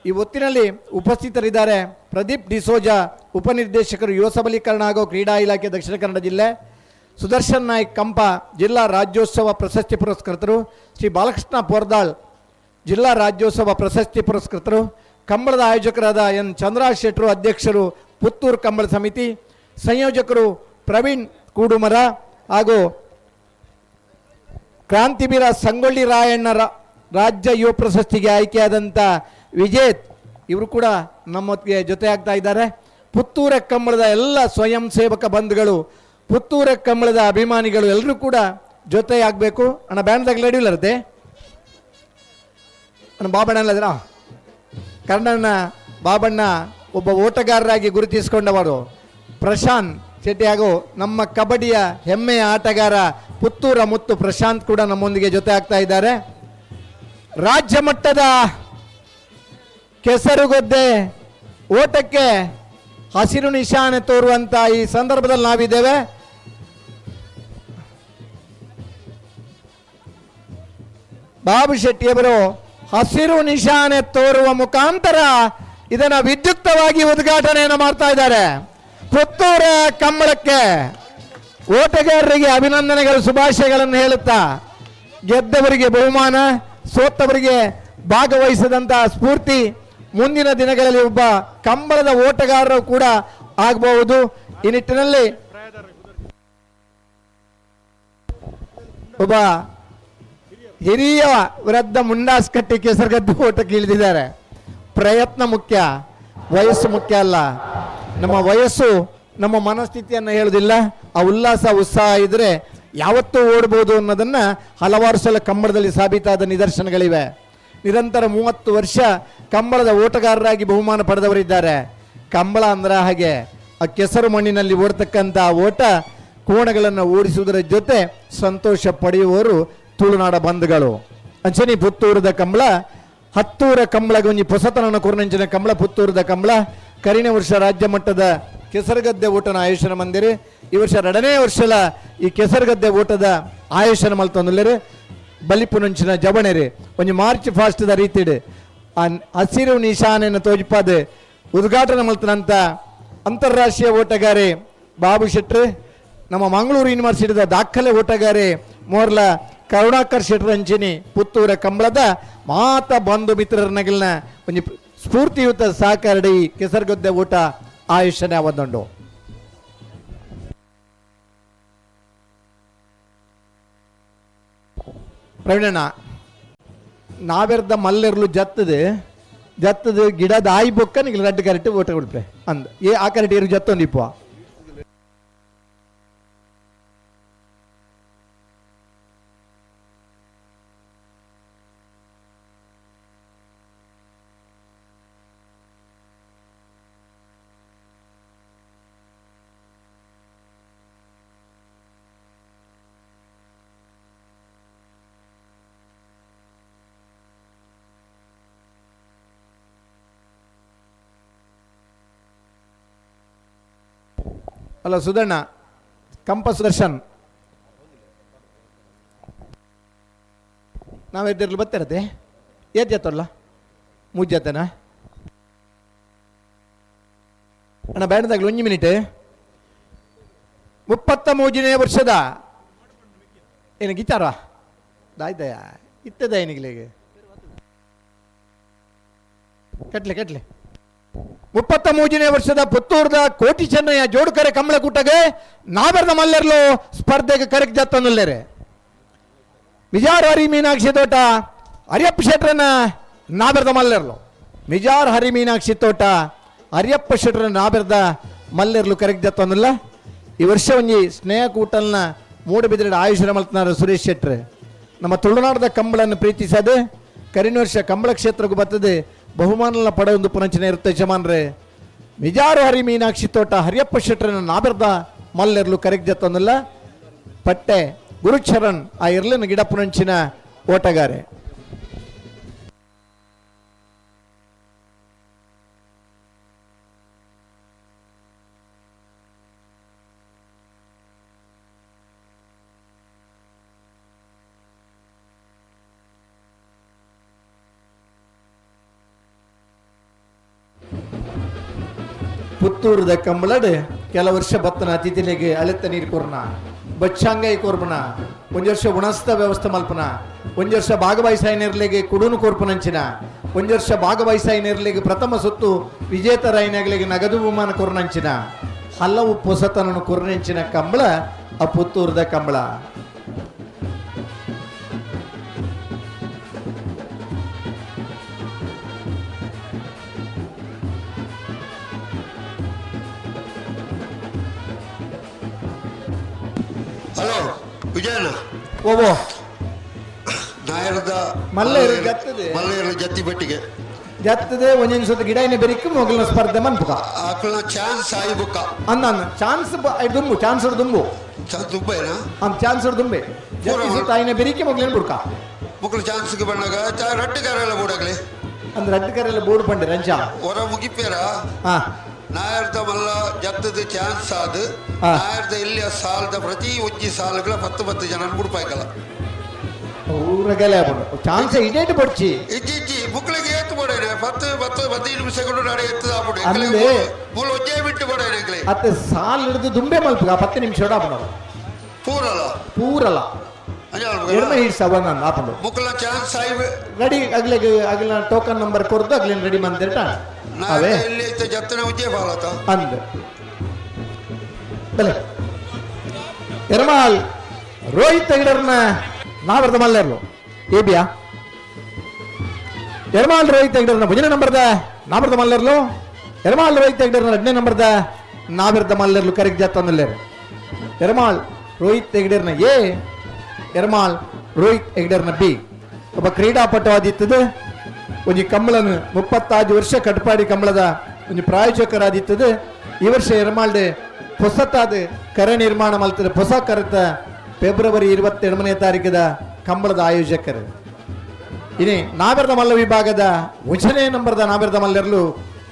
ಈ ಹೊತ್ತಿನಲ್ಲಿ ಉಪಸ್ಥಿತರಿದ್ದಾರೆ. ಪ್ರದೀಪ್ ಡಿಸೋಜಾ ಉಪನಿರ್ದೇಶಕರು ಯುವ ಸಬಲೀಕರಣ ಹಾಗೂ ಕ್ರೀಡಾ ಇಲಾಖೆ ದಕ್ಷಿಣ ಕನ್ನಡ ಜಿಲ್ಲೆ, ಸುದರ್ಶನ್ ನಾಯ್ಕ್ ಕಂಪ ಜಿಲ್ಲಾ ರಾಜ್ಯೋತ್ಸವ ಪ್ರಶಸ್ತಿ ಪುರಸ್ಕೃತರು, ಶ್ರೀ ಬಾಲಕೃಷ್ಣ ಪೋರ್ದಾಳ್ ಜಿಲ್ಲಾ ರಾಜ್ಯೋತ್ಸವ ಪ್ರಶಸ್ತಿ ಪುರಸ್ಕೃತರು, ಕಂಬಳದ ಆಯೋಜಕರಾದ ಎನ್ ಚಂದ್ರರಾಜ್ ಶೆಟ್ಟರು ಅಧ್ಯಕ್ಷರು ಪುತ್ತೂರು ಕಂಬಳ ಸಮಿತಿ, ಸಂಯೋಜಕರು ಪ್ರವೀಣ್ ಕೂಡುಮರ ಹಾಗೂ ಕ್ರಾಂತಿವೀರ ಸಂಗೊಳ್ಳಿ ರಾಯಣ್ಣ ರಾಜ್ಯ ಯುವ ಪ್ರಶಸ್ತಿಗೆ ಆಯ್ಕೆಯಾದಂಥ ವಿಜೇತ್ ಇವರು ಕೂಡ ನಮ್ಮೊತ್ತಿಗೆ ಜೊತೆ ಆಗ್ತಾ ಇದ್ದಾರೆ. ಪುತ್ತೂರ ಕಂಬಳದ ಎಲ್ಲ ಸ್ವಯಂ ಸೇವಕ ಬಂಧುಗಳು, ಪುತ್ತೂರ ಕಂಬಳದ ಅಭಿಮಾನಿಗಳು ಎಲ್ಲರೂ ಕೂಡ ಜೊತೆಯಾಗಬೇಕು. ಅಣ್ಣ ಬ್ಯಾಂಡ್ದಾಗ ರೆಡಿ ಅಣ್ಣ ಬಾಬಣ್ಣ ಅಲ್ಲದ್ರ ಕರ್ಣಣ್ಣ ಬಾಬಣ್ಣ ಒಬ್ಬ ಓಟಗಾರರಾಗಿ ಗುರುತಿಸಿಕೊಂಡವರು. ಪ್ರಶಾಂತ್ ಶೆಟ್ಟಿ ಹಾಗೂ ನಮ್ಮ ಕಬಡ್ಡಿಯ ಹೆಮ್ಮೆಯ ಆಟಗಾರ ಪುತ್ತೂರ ಮುತ್ತು ಪ್ರಶಾಂತ್ ಕೂಡ ನಮ್ಮೊಂದಿಗೆ ಜೊತೆ ಆಗ್ತಾ ಇದ್ದಾರೆ. ರಾಜ್ಯ ಮಟ್ಟದ ಕೆಸರುಗದ್ದೆ ಓಟಕ್ಕೆ ಹಸಿರು ನಿಶಾನೆ ತೋರುವಂತ ಈ ಸಂದರ್ಭದಲ್ಲಿ ನಾವಿದ್ದೇವೆ. ಬಾಬು ಶೆಟ್ಟಿಯವರು ಹಸಿರು ನಿಶಾನೆ ತೋರುವ ಮುಖಾಂತರ ಇದನ್ನು ವಿದ್ಯುಕ್ತವಾಗಿ ಉದ್ಘಾಟನೆಯನ್ನು ಮಾಡ್ತಾ ಇದ್ದಾರೆ. ಪುತ್ತೂರ ಕಂಬಳಕ್ಕೆ ಓಟಗಾರರಿಗೆ ಅಭಿನಂದನೆಗಳು, ಶುಭಾಶಯಗಳನ್ನು ಹೇಳುತ್ತಾ, ಗೆದ್ದವರಿಗೆ ಬಹುಮಾನ, ಸೋತವರಿಗೆ ಭಾಗವಹಿಸಿದಂತಹ ಸ್ಫೂರ್ತಿ ಮುಂದಿನ ದಿನಗಳಲ್ಲಿ ಒಬ್ಬ ಕಂಬಳದ ಓಟಗಾರರು ಕೂಡ ಆಗಬಹುದು. ಈ ನಿಟ್ಟಿನಲ್ಲಿ ಒಬ್ಬ ಹಿರಿಯ ವೃದ್ಧ ಮುಂಡಾಸ್ ಕಟ್ಟಿ ಕೆಸರುಗದ್ದೆ ಓಟಕ್ಕೆ ಇಳಿದಿದ್ದಾರೆ. ಪ್ರಯತ್ನ ಮುಖ್ಯ, ವಯಸ್ಸು ಮುಖ್ಯ ಅಲ್ಲ. ನಮ್ಮ ವಯಸ್ಸು ನಮ್ಮ ಮನಸ್ಥಿತಿಯನ್ನು ಹೇಳುವುದಿಲ್ಲ. ಆ ಉಲ್ಲಾಸ ಉತ್ಸಾಹ ಇದ್ದರೆ ಯಾವತ್ತೂ ಓಡ್ಬೋದು ಅನ್ನೋದನ್ನು ಹಲವಾರು ಸಲ ಕಂಬಳದಲ್ಲಿ ಸಾಬೀತಾದ ನಿದರ್ಶನಗಳಿವೆ. ನಿರಂತರ 30 ವರ್ಷ ಕಂಬಳದ ಓಟಗಾರರಾಗಿ ಬಹುಮಾನ ಪಡೆದವರಿದ್ದಾರೆ. ಕಂಬಳ ಅಂದ್ರೆ ಹಾಗೆ ಆ ಕೆಸರು ಮಣ್ಣಿನಲ್ಲಿ ಓಡ್ತಕ್ಕಂಥ ಓಟ ಕೋಣಗಳನ್ನು ಓಡಿಸುವುದರ ಜೊತೆ ಸಂತೋಷ ಪಡೆಯುವವರು ತುಳುನಾಡ ಬಂಧುಗಳು. ಅಂಚನೆ ಪುತ್ತೂರದ ಕಂಬಳ ಹತ್ತೂರ ಕಂಬಳಗೊಂಜಿ ಪೊಸತನನ ಕೊರನಂಚಿನ ಕಂಬಳ ಪುತ್ತೂರದ ಕಂಬಳ ಕರಿನ ವರ್ಷ ರಾಜ್ಯ ಮಟ್ಟದ ಕೆಸರುಗದ್ದೆ ಓಟನ ಆಯೋಜನ ಮಂದಿರಿ. ಈ ವರ್ಷ ಎರಡನೇ ವರ್ಷಲ ಈ ಕೆಸರುಗದ್ದೆ ಓಟದ ಆಯೋಜನ ಮಲ್ತೊಂದುಲ್ಲೆರ್. ಬಲಿಪುನಂಚಿನ ಜವಣೆರಿ ಒಂಜಿ ಮಾರ್ಚ್ ಫಾಸ್ಟ್ದ ರೀತಿಡ್ ಆ ಹಸಿರು ನಿಶಾನೆಯನ್ನು ತೋಜಿಪಾದ ಉದ್ಘಾಟನೆ ಮಲ್ತನಂತ ಅಂತಾರಾಷ್ಟ್ರೀಯ ಓಟಗಾರೆ ಬಾಬು ಶೆಟ್ರು, ನಮ್ಮ ಮಂಗಳೂರು ಯೂನಿವರ್ಸಿಟಿದ ದಾಖಲೆ ಓಟಗಾರೆ ಮೋರ್ಲ ಕರುಣಾಕರ್ ಶೆಟ್ರ್ ಅಂಚಿನಿ ಪುತ್ತೂರ ಕಂಬಳದ ಮಾತ ಬಂಧು ಮಿತ್ರರನಗಲ್ನ ಒಂಜಿ ಸ್ಫೂರ್ತಿಯುತ ಸಹಕಾರಡಿ ಕೆಸರುಗದ್ದೆ ಓಟ ಆಯುಷ್ಯನೆ ಅವದುಂಡು. ಪ್ರವೀಣಣ್ಣ, ನಾವೆರ್ದ ಮಲ್ಲೆರ್ಲು ಜತ್ತದು ಜತ್ತದು ಗಿಡದ ಆಯಿ ಬೊಕ್ಕ ನಿಗ್ಲು ರಡ್ಡು ಕರೆಕ್ಟ್ ಓಟ ಕೊಡ್ಪೆ ಅಂದ್ ಏ ಆ ಕರೆಕ್ಟ್ ಏರು ಜತ್ತೊಂದು ಇಪ್ಪ. ಅಲ್ಲ ಸುಧಣ್ಣ, ಕಂಪ ಸುದರ್ಶನ್ ನಾವೆದ್ದಿರ್ಲು ಬತ್ತಿರತ್ತೆ ಏತ್ ಜತ್ತಲ್ಲ ಮೂಜ್ ಜತನ ಅಣ್ಣ ಬ್ಯಾಂಡ್ದಾಗ್ಲು ಒಂಜಿ ಮಿನಿಟ್. 33ನೇ ವರ್ಷದ ಏನು ಗಿಟಾರ ದಾಯ್ದಯ ಇತ್ತದ ಏನಿಗ್ಲಿಗೆ ಕಟ್ಲೆ ಕಟ್ಲೆ. 33ನೇ ವರ್ಷದ ಪುತ್ತೂರ್ದ ಕೋಟಿ ಚೆನ್ನಯ್ಯ ಜೋಡುಕರೆ ಕಂಬಳಕೂಟಗೆ ನಾವೆರ್ದ ಮಲ್ಲೆರ್ಲು ಸ್ಪರ್ಧೆಗೆ ಕರೆಕ್ ಜತ್ತನ್ನುಲ್ಲೇರೆ. ಮಿಜಾರ್ ಹರಿ ಮೀನಾಕ್ಷಿ ತೋಟ ಹರಿಯಪ್ಪ ಶೆಟ್ರನ್ನ ನಾಬೆರ್ದ ಮಲ್ಲೆರ್ಲು. ಮಿಜಾರ್ ಹರಿ ಮೀನಾಕ್ಷಿ ತೋಟ ಹರಿಯಪ್ಪ ಶೆಟ್ರನ್ನ ನಾಬೆರ್ದ ಮಲ್ಲೆರ್ಲು ಕರೆಕ್ ಜತ್ತನ್ನುಲ್ಲ. ಈ ವರ್ಷ ಒಂಜಿ ಸ್ನೇಹಕೂಟಲ್ನ ಮೂಡಬಿದ್ರೆ ಆಯುಷ್ ಮಲ್ತನಾರ ಸುರೇಶ್ ಶೆಟ್ರ್. ನಮ್ಮ ತುಳುನಾಡದ ಕಂಬಳನ್ನು ಪ್ರೀತಿಸದೆ ಕರಿನ ವರ್ಷ ಕಂಬಳ ಕ್ಷೇತ್ರಕ್ಕೂ ಬರ್ತದೆ ಬಹುಮಾನ ಪಡೆಯೊಂದು ಪುನಂಚನೆ ಇರುತ್ತೆ ಯಜಮಾನ್ರೆ. ಮಿಜಾರು ಹರಿ ಮೀನಾಕ್ಷಿ ತೋಟ ಹರಿಯಪ್ಪ ಶೆಟ್ರನ್ನ ನಾಬೆರ್ದ ಮಲ್ಲೆರ್ಲು ಕರೆಕ್ ಜತ್ತೊಂದಿಲ್ಲ. ಪಟ್ಟೆ ಗುರುಚರಣ್ ಆ ಇರ್ಲಿನ ಗಿಡ ಪುನಂಚಿನ ಓಟಗಾರೆ. ಪುತ್ತೂರದ ಕಂಬಳಡ್ ಕೆಲ ವರ್ಷ ಬತ್ತನ ಅತಿಥಿಲೆಗೆ ಅಳೆತ್ತ ನೀರು ಕೊರ್ನ, ಬಚ್ಚಾಂಗೈ ಕೋರ್ಪನ, ಒಂಜಿ ವರ್ಷ ಉಣಸ್ತ ವ್ಯವಸ್ಥೆ ಮಲ್ಪನ, ಒಂಜಿ ವರ್ಷ ಭಾಗವಹಿಸಾಯಿನರ್ಲೆಗೆ ಕುಡುನು ಕೋರ್ಪನಂಚಿನ, ಒಂಜಿ ವರ್ಷ ಭಾಗವಹಿಸಾಯಿನರ್ಲೆಗೆ ಪ್ರಥಮ ಸುತ್ತು ವಿಜೇತರಾಯಿನಗಳಿಗೆ ನಗದು ಬಹುಮಾನ ಕೊರ್ನಂಚಿನ ಹಲವು ಪೊಸತನನ್ನು ಕೊರ್ನಂಚಿನ ಕಂಬಳ ಆ ಪುತ್ತೂರದ ಕಂಬಳ. ಹಲೋ ವಿಜಯಣ್ಣ. ಓವೋ ನಾಯರದ ಮಲ್ಲೇರು ಜತ್ತದೆ. ಮಲ್ಲೇರು ಜತ್ತಿ ಬೆಟ್ಟಿಗೆ ಜತ್ತದೆ ಒಂಜೊಂದು ಸುತ್ತ ಗಿಡ ಇನ್ನ ಬೆರಿಕ್ ಮೊಗಲ್ನ ಸ್ಪರ್ಧೆ ಮನ್ಪುಕ ಆಕಳ ಚಾನ್ಸ್ ಆಯಿ ಬುಕ್ಕ ಅಂದ ಅಂದ ಚಾನ್ಸ್ ದುಂಬು ಚಾನ್ಸ್ ದುಂಬು ದುಂಬೇನಾ? ಅಂದ್ ಚಾನ್ಸ್ ದುಂಬೆ ಜತ್ತಿ ಸುತ್ತ ಆಯ್ನ ಬೆರಿಕೆ ಮೊಗಲಿನ ಬುಡ್ಕ ಮಕ್ಕಳು ಚಾನ್ಸ್ಗೆ ಬಂದಾಗ ರಡ್ಡು ಕರೆಲ್ಲ ಬೋಡಾಗ್ಲಿ ಅಂದ್ರೆ ರಡ್ಡು ಕರೆಲ್ಲ ಬೋರ್ಡ್ ಪಂಡೆ ರಂಜ ಹೊರ ಮುಗಿಪೇರ ಹಾ ನಾಯರ್ದ ಮಲ್ಲ ಜತ್ತದ ಚಾನ್ಸ್ ಆದ್ ನಾಯರ್ದ ಇಲ್ಲಿ ಸಾಲದ ಪ್ರತಿ ಒಂಜಿ ಸಾಲುಗಳ 10 10 ಜನ ಬುಡ್ಪಾಯ್ಕಲ್ಲ ಊರಗಲೆ ಚಾನ್ಸ್ ಇಡೇಟ್ ಬಡ್ಚಿ ಇಜ್ಜಿ ಇಜ್ಜಿ ಬುಕ್ಳಿಗೆ ಏತು ಬೋಡೇನೆ 10 10 15 ನಿಮಿಷ ನಾಡೆ ಎತ್ತದ ಆಪುಡು ಅಂದೆ ಮೂಲ ಒಂಜೇ ಬಿಟ್ಟು ಬೋಡೇನೆ ಎಂಕ್ಲೆ ಅತ್ತೆ ಸಾಲ್ ಹಿಡಿದು ದುಂಬೆ ಮಲ್ಪುಗ 10 ನಿಮಿಷ ಆಪುಂಡು ಪೂರಲ ಪೂರಲ ಎಡ್ಮೆ ಹಿಡ್ಸ ಒಂದೊಂದು ಆಪುಂಡು ಮುಕ್ಕಳ ಚಾನ್ಸ್ ಆಯಿ ರೆಡಿ ಅಗ್ಲಿಗೆ ಅಗ್ಲಿನ ಟೋಕನ್ ನಂಬರ್ ಕೊರ್ದು ಅಗ್ಲಿನ ರೆಡಿ ಮಂದಿರಟ ಅವೇ ಇಲ್ಲಿ ಜತ್ತನೆ ಉಜ್ಜೆ ಬಾಲತ ಅಂದ್ ಬಲೆ ಎರ್ಮಾಲ್ ರೋಹಿತ್ ಹೆಗಡರ್ನ ನಾವರ್ದ ಮಲ್ಲೆರ್ಲು ಏಬಿಯಾ ಎರ್ಮಾಲ್ ರೋಹಿತ್ ಹೆಗಡರ್ನ ಭುಜನ ನಂಬರ್ದ ನಾವರ್ದ ಮಲ್ಲೆರ್ಲು ಎರ್ಮಾಲ್ ರೋಹಿತ್ ಹೆಗಡರ್ನ ಎರಡನೇ ನಂಬರ್ದ ನಾವಿರ್ದ ಮಲ್ಲೆರ್ಲು ಕರೆಕ್ ಜತ್ತೊಂದುಲ್ಲೇರು. ಎರ್ಮಾಲ್ ರೋಹಿತ್ ಹೆಗಡರ್ನ ಎ, ಎರ್ಮಾಲ್ ರೋಹಿತ್ ಹೆಗಡರ್ನ ಬಿ. ಒಬ್ಬ ಕ್ರೀಡಾಪಟು ಆದಿತ್ತದು ಒಂಜಿ ಕಂಬಳನು 35 ವರ್ಷ ಕಟ್ಪಾಡಿ ಕಂಬಳದ ಒಂಜಿ ಪ್ರಾಯೋಜಕರಾದಿತ್ತದು. ಈ ವರ್ಷ ಎರ್ಮಾಲ್ಡ್ ಹೊಸತಾದ ಕರೆ ನಿರ್ಮಾಣ ಮಲ್ತದ ಹೊಸ ಕರೆತ ಫೆಬ್ರವರಿ 22ನೇ ತಾರೀಕದ ಕಂಬಳದ ಆಯೋಜಕರು. ಇನಿ ನಾವೆರ್ದ ಮಲ್ಲ ವಿಭಾಗದ 1ನೇ ನಂಬರ್ದ ನಾವೆರ್ದ ಮಲ್ಲರ್ಲು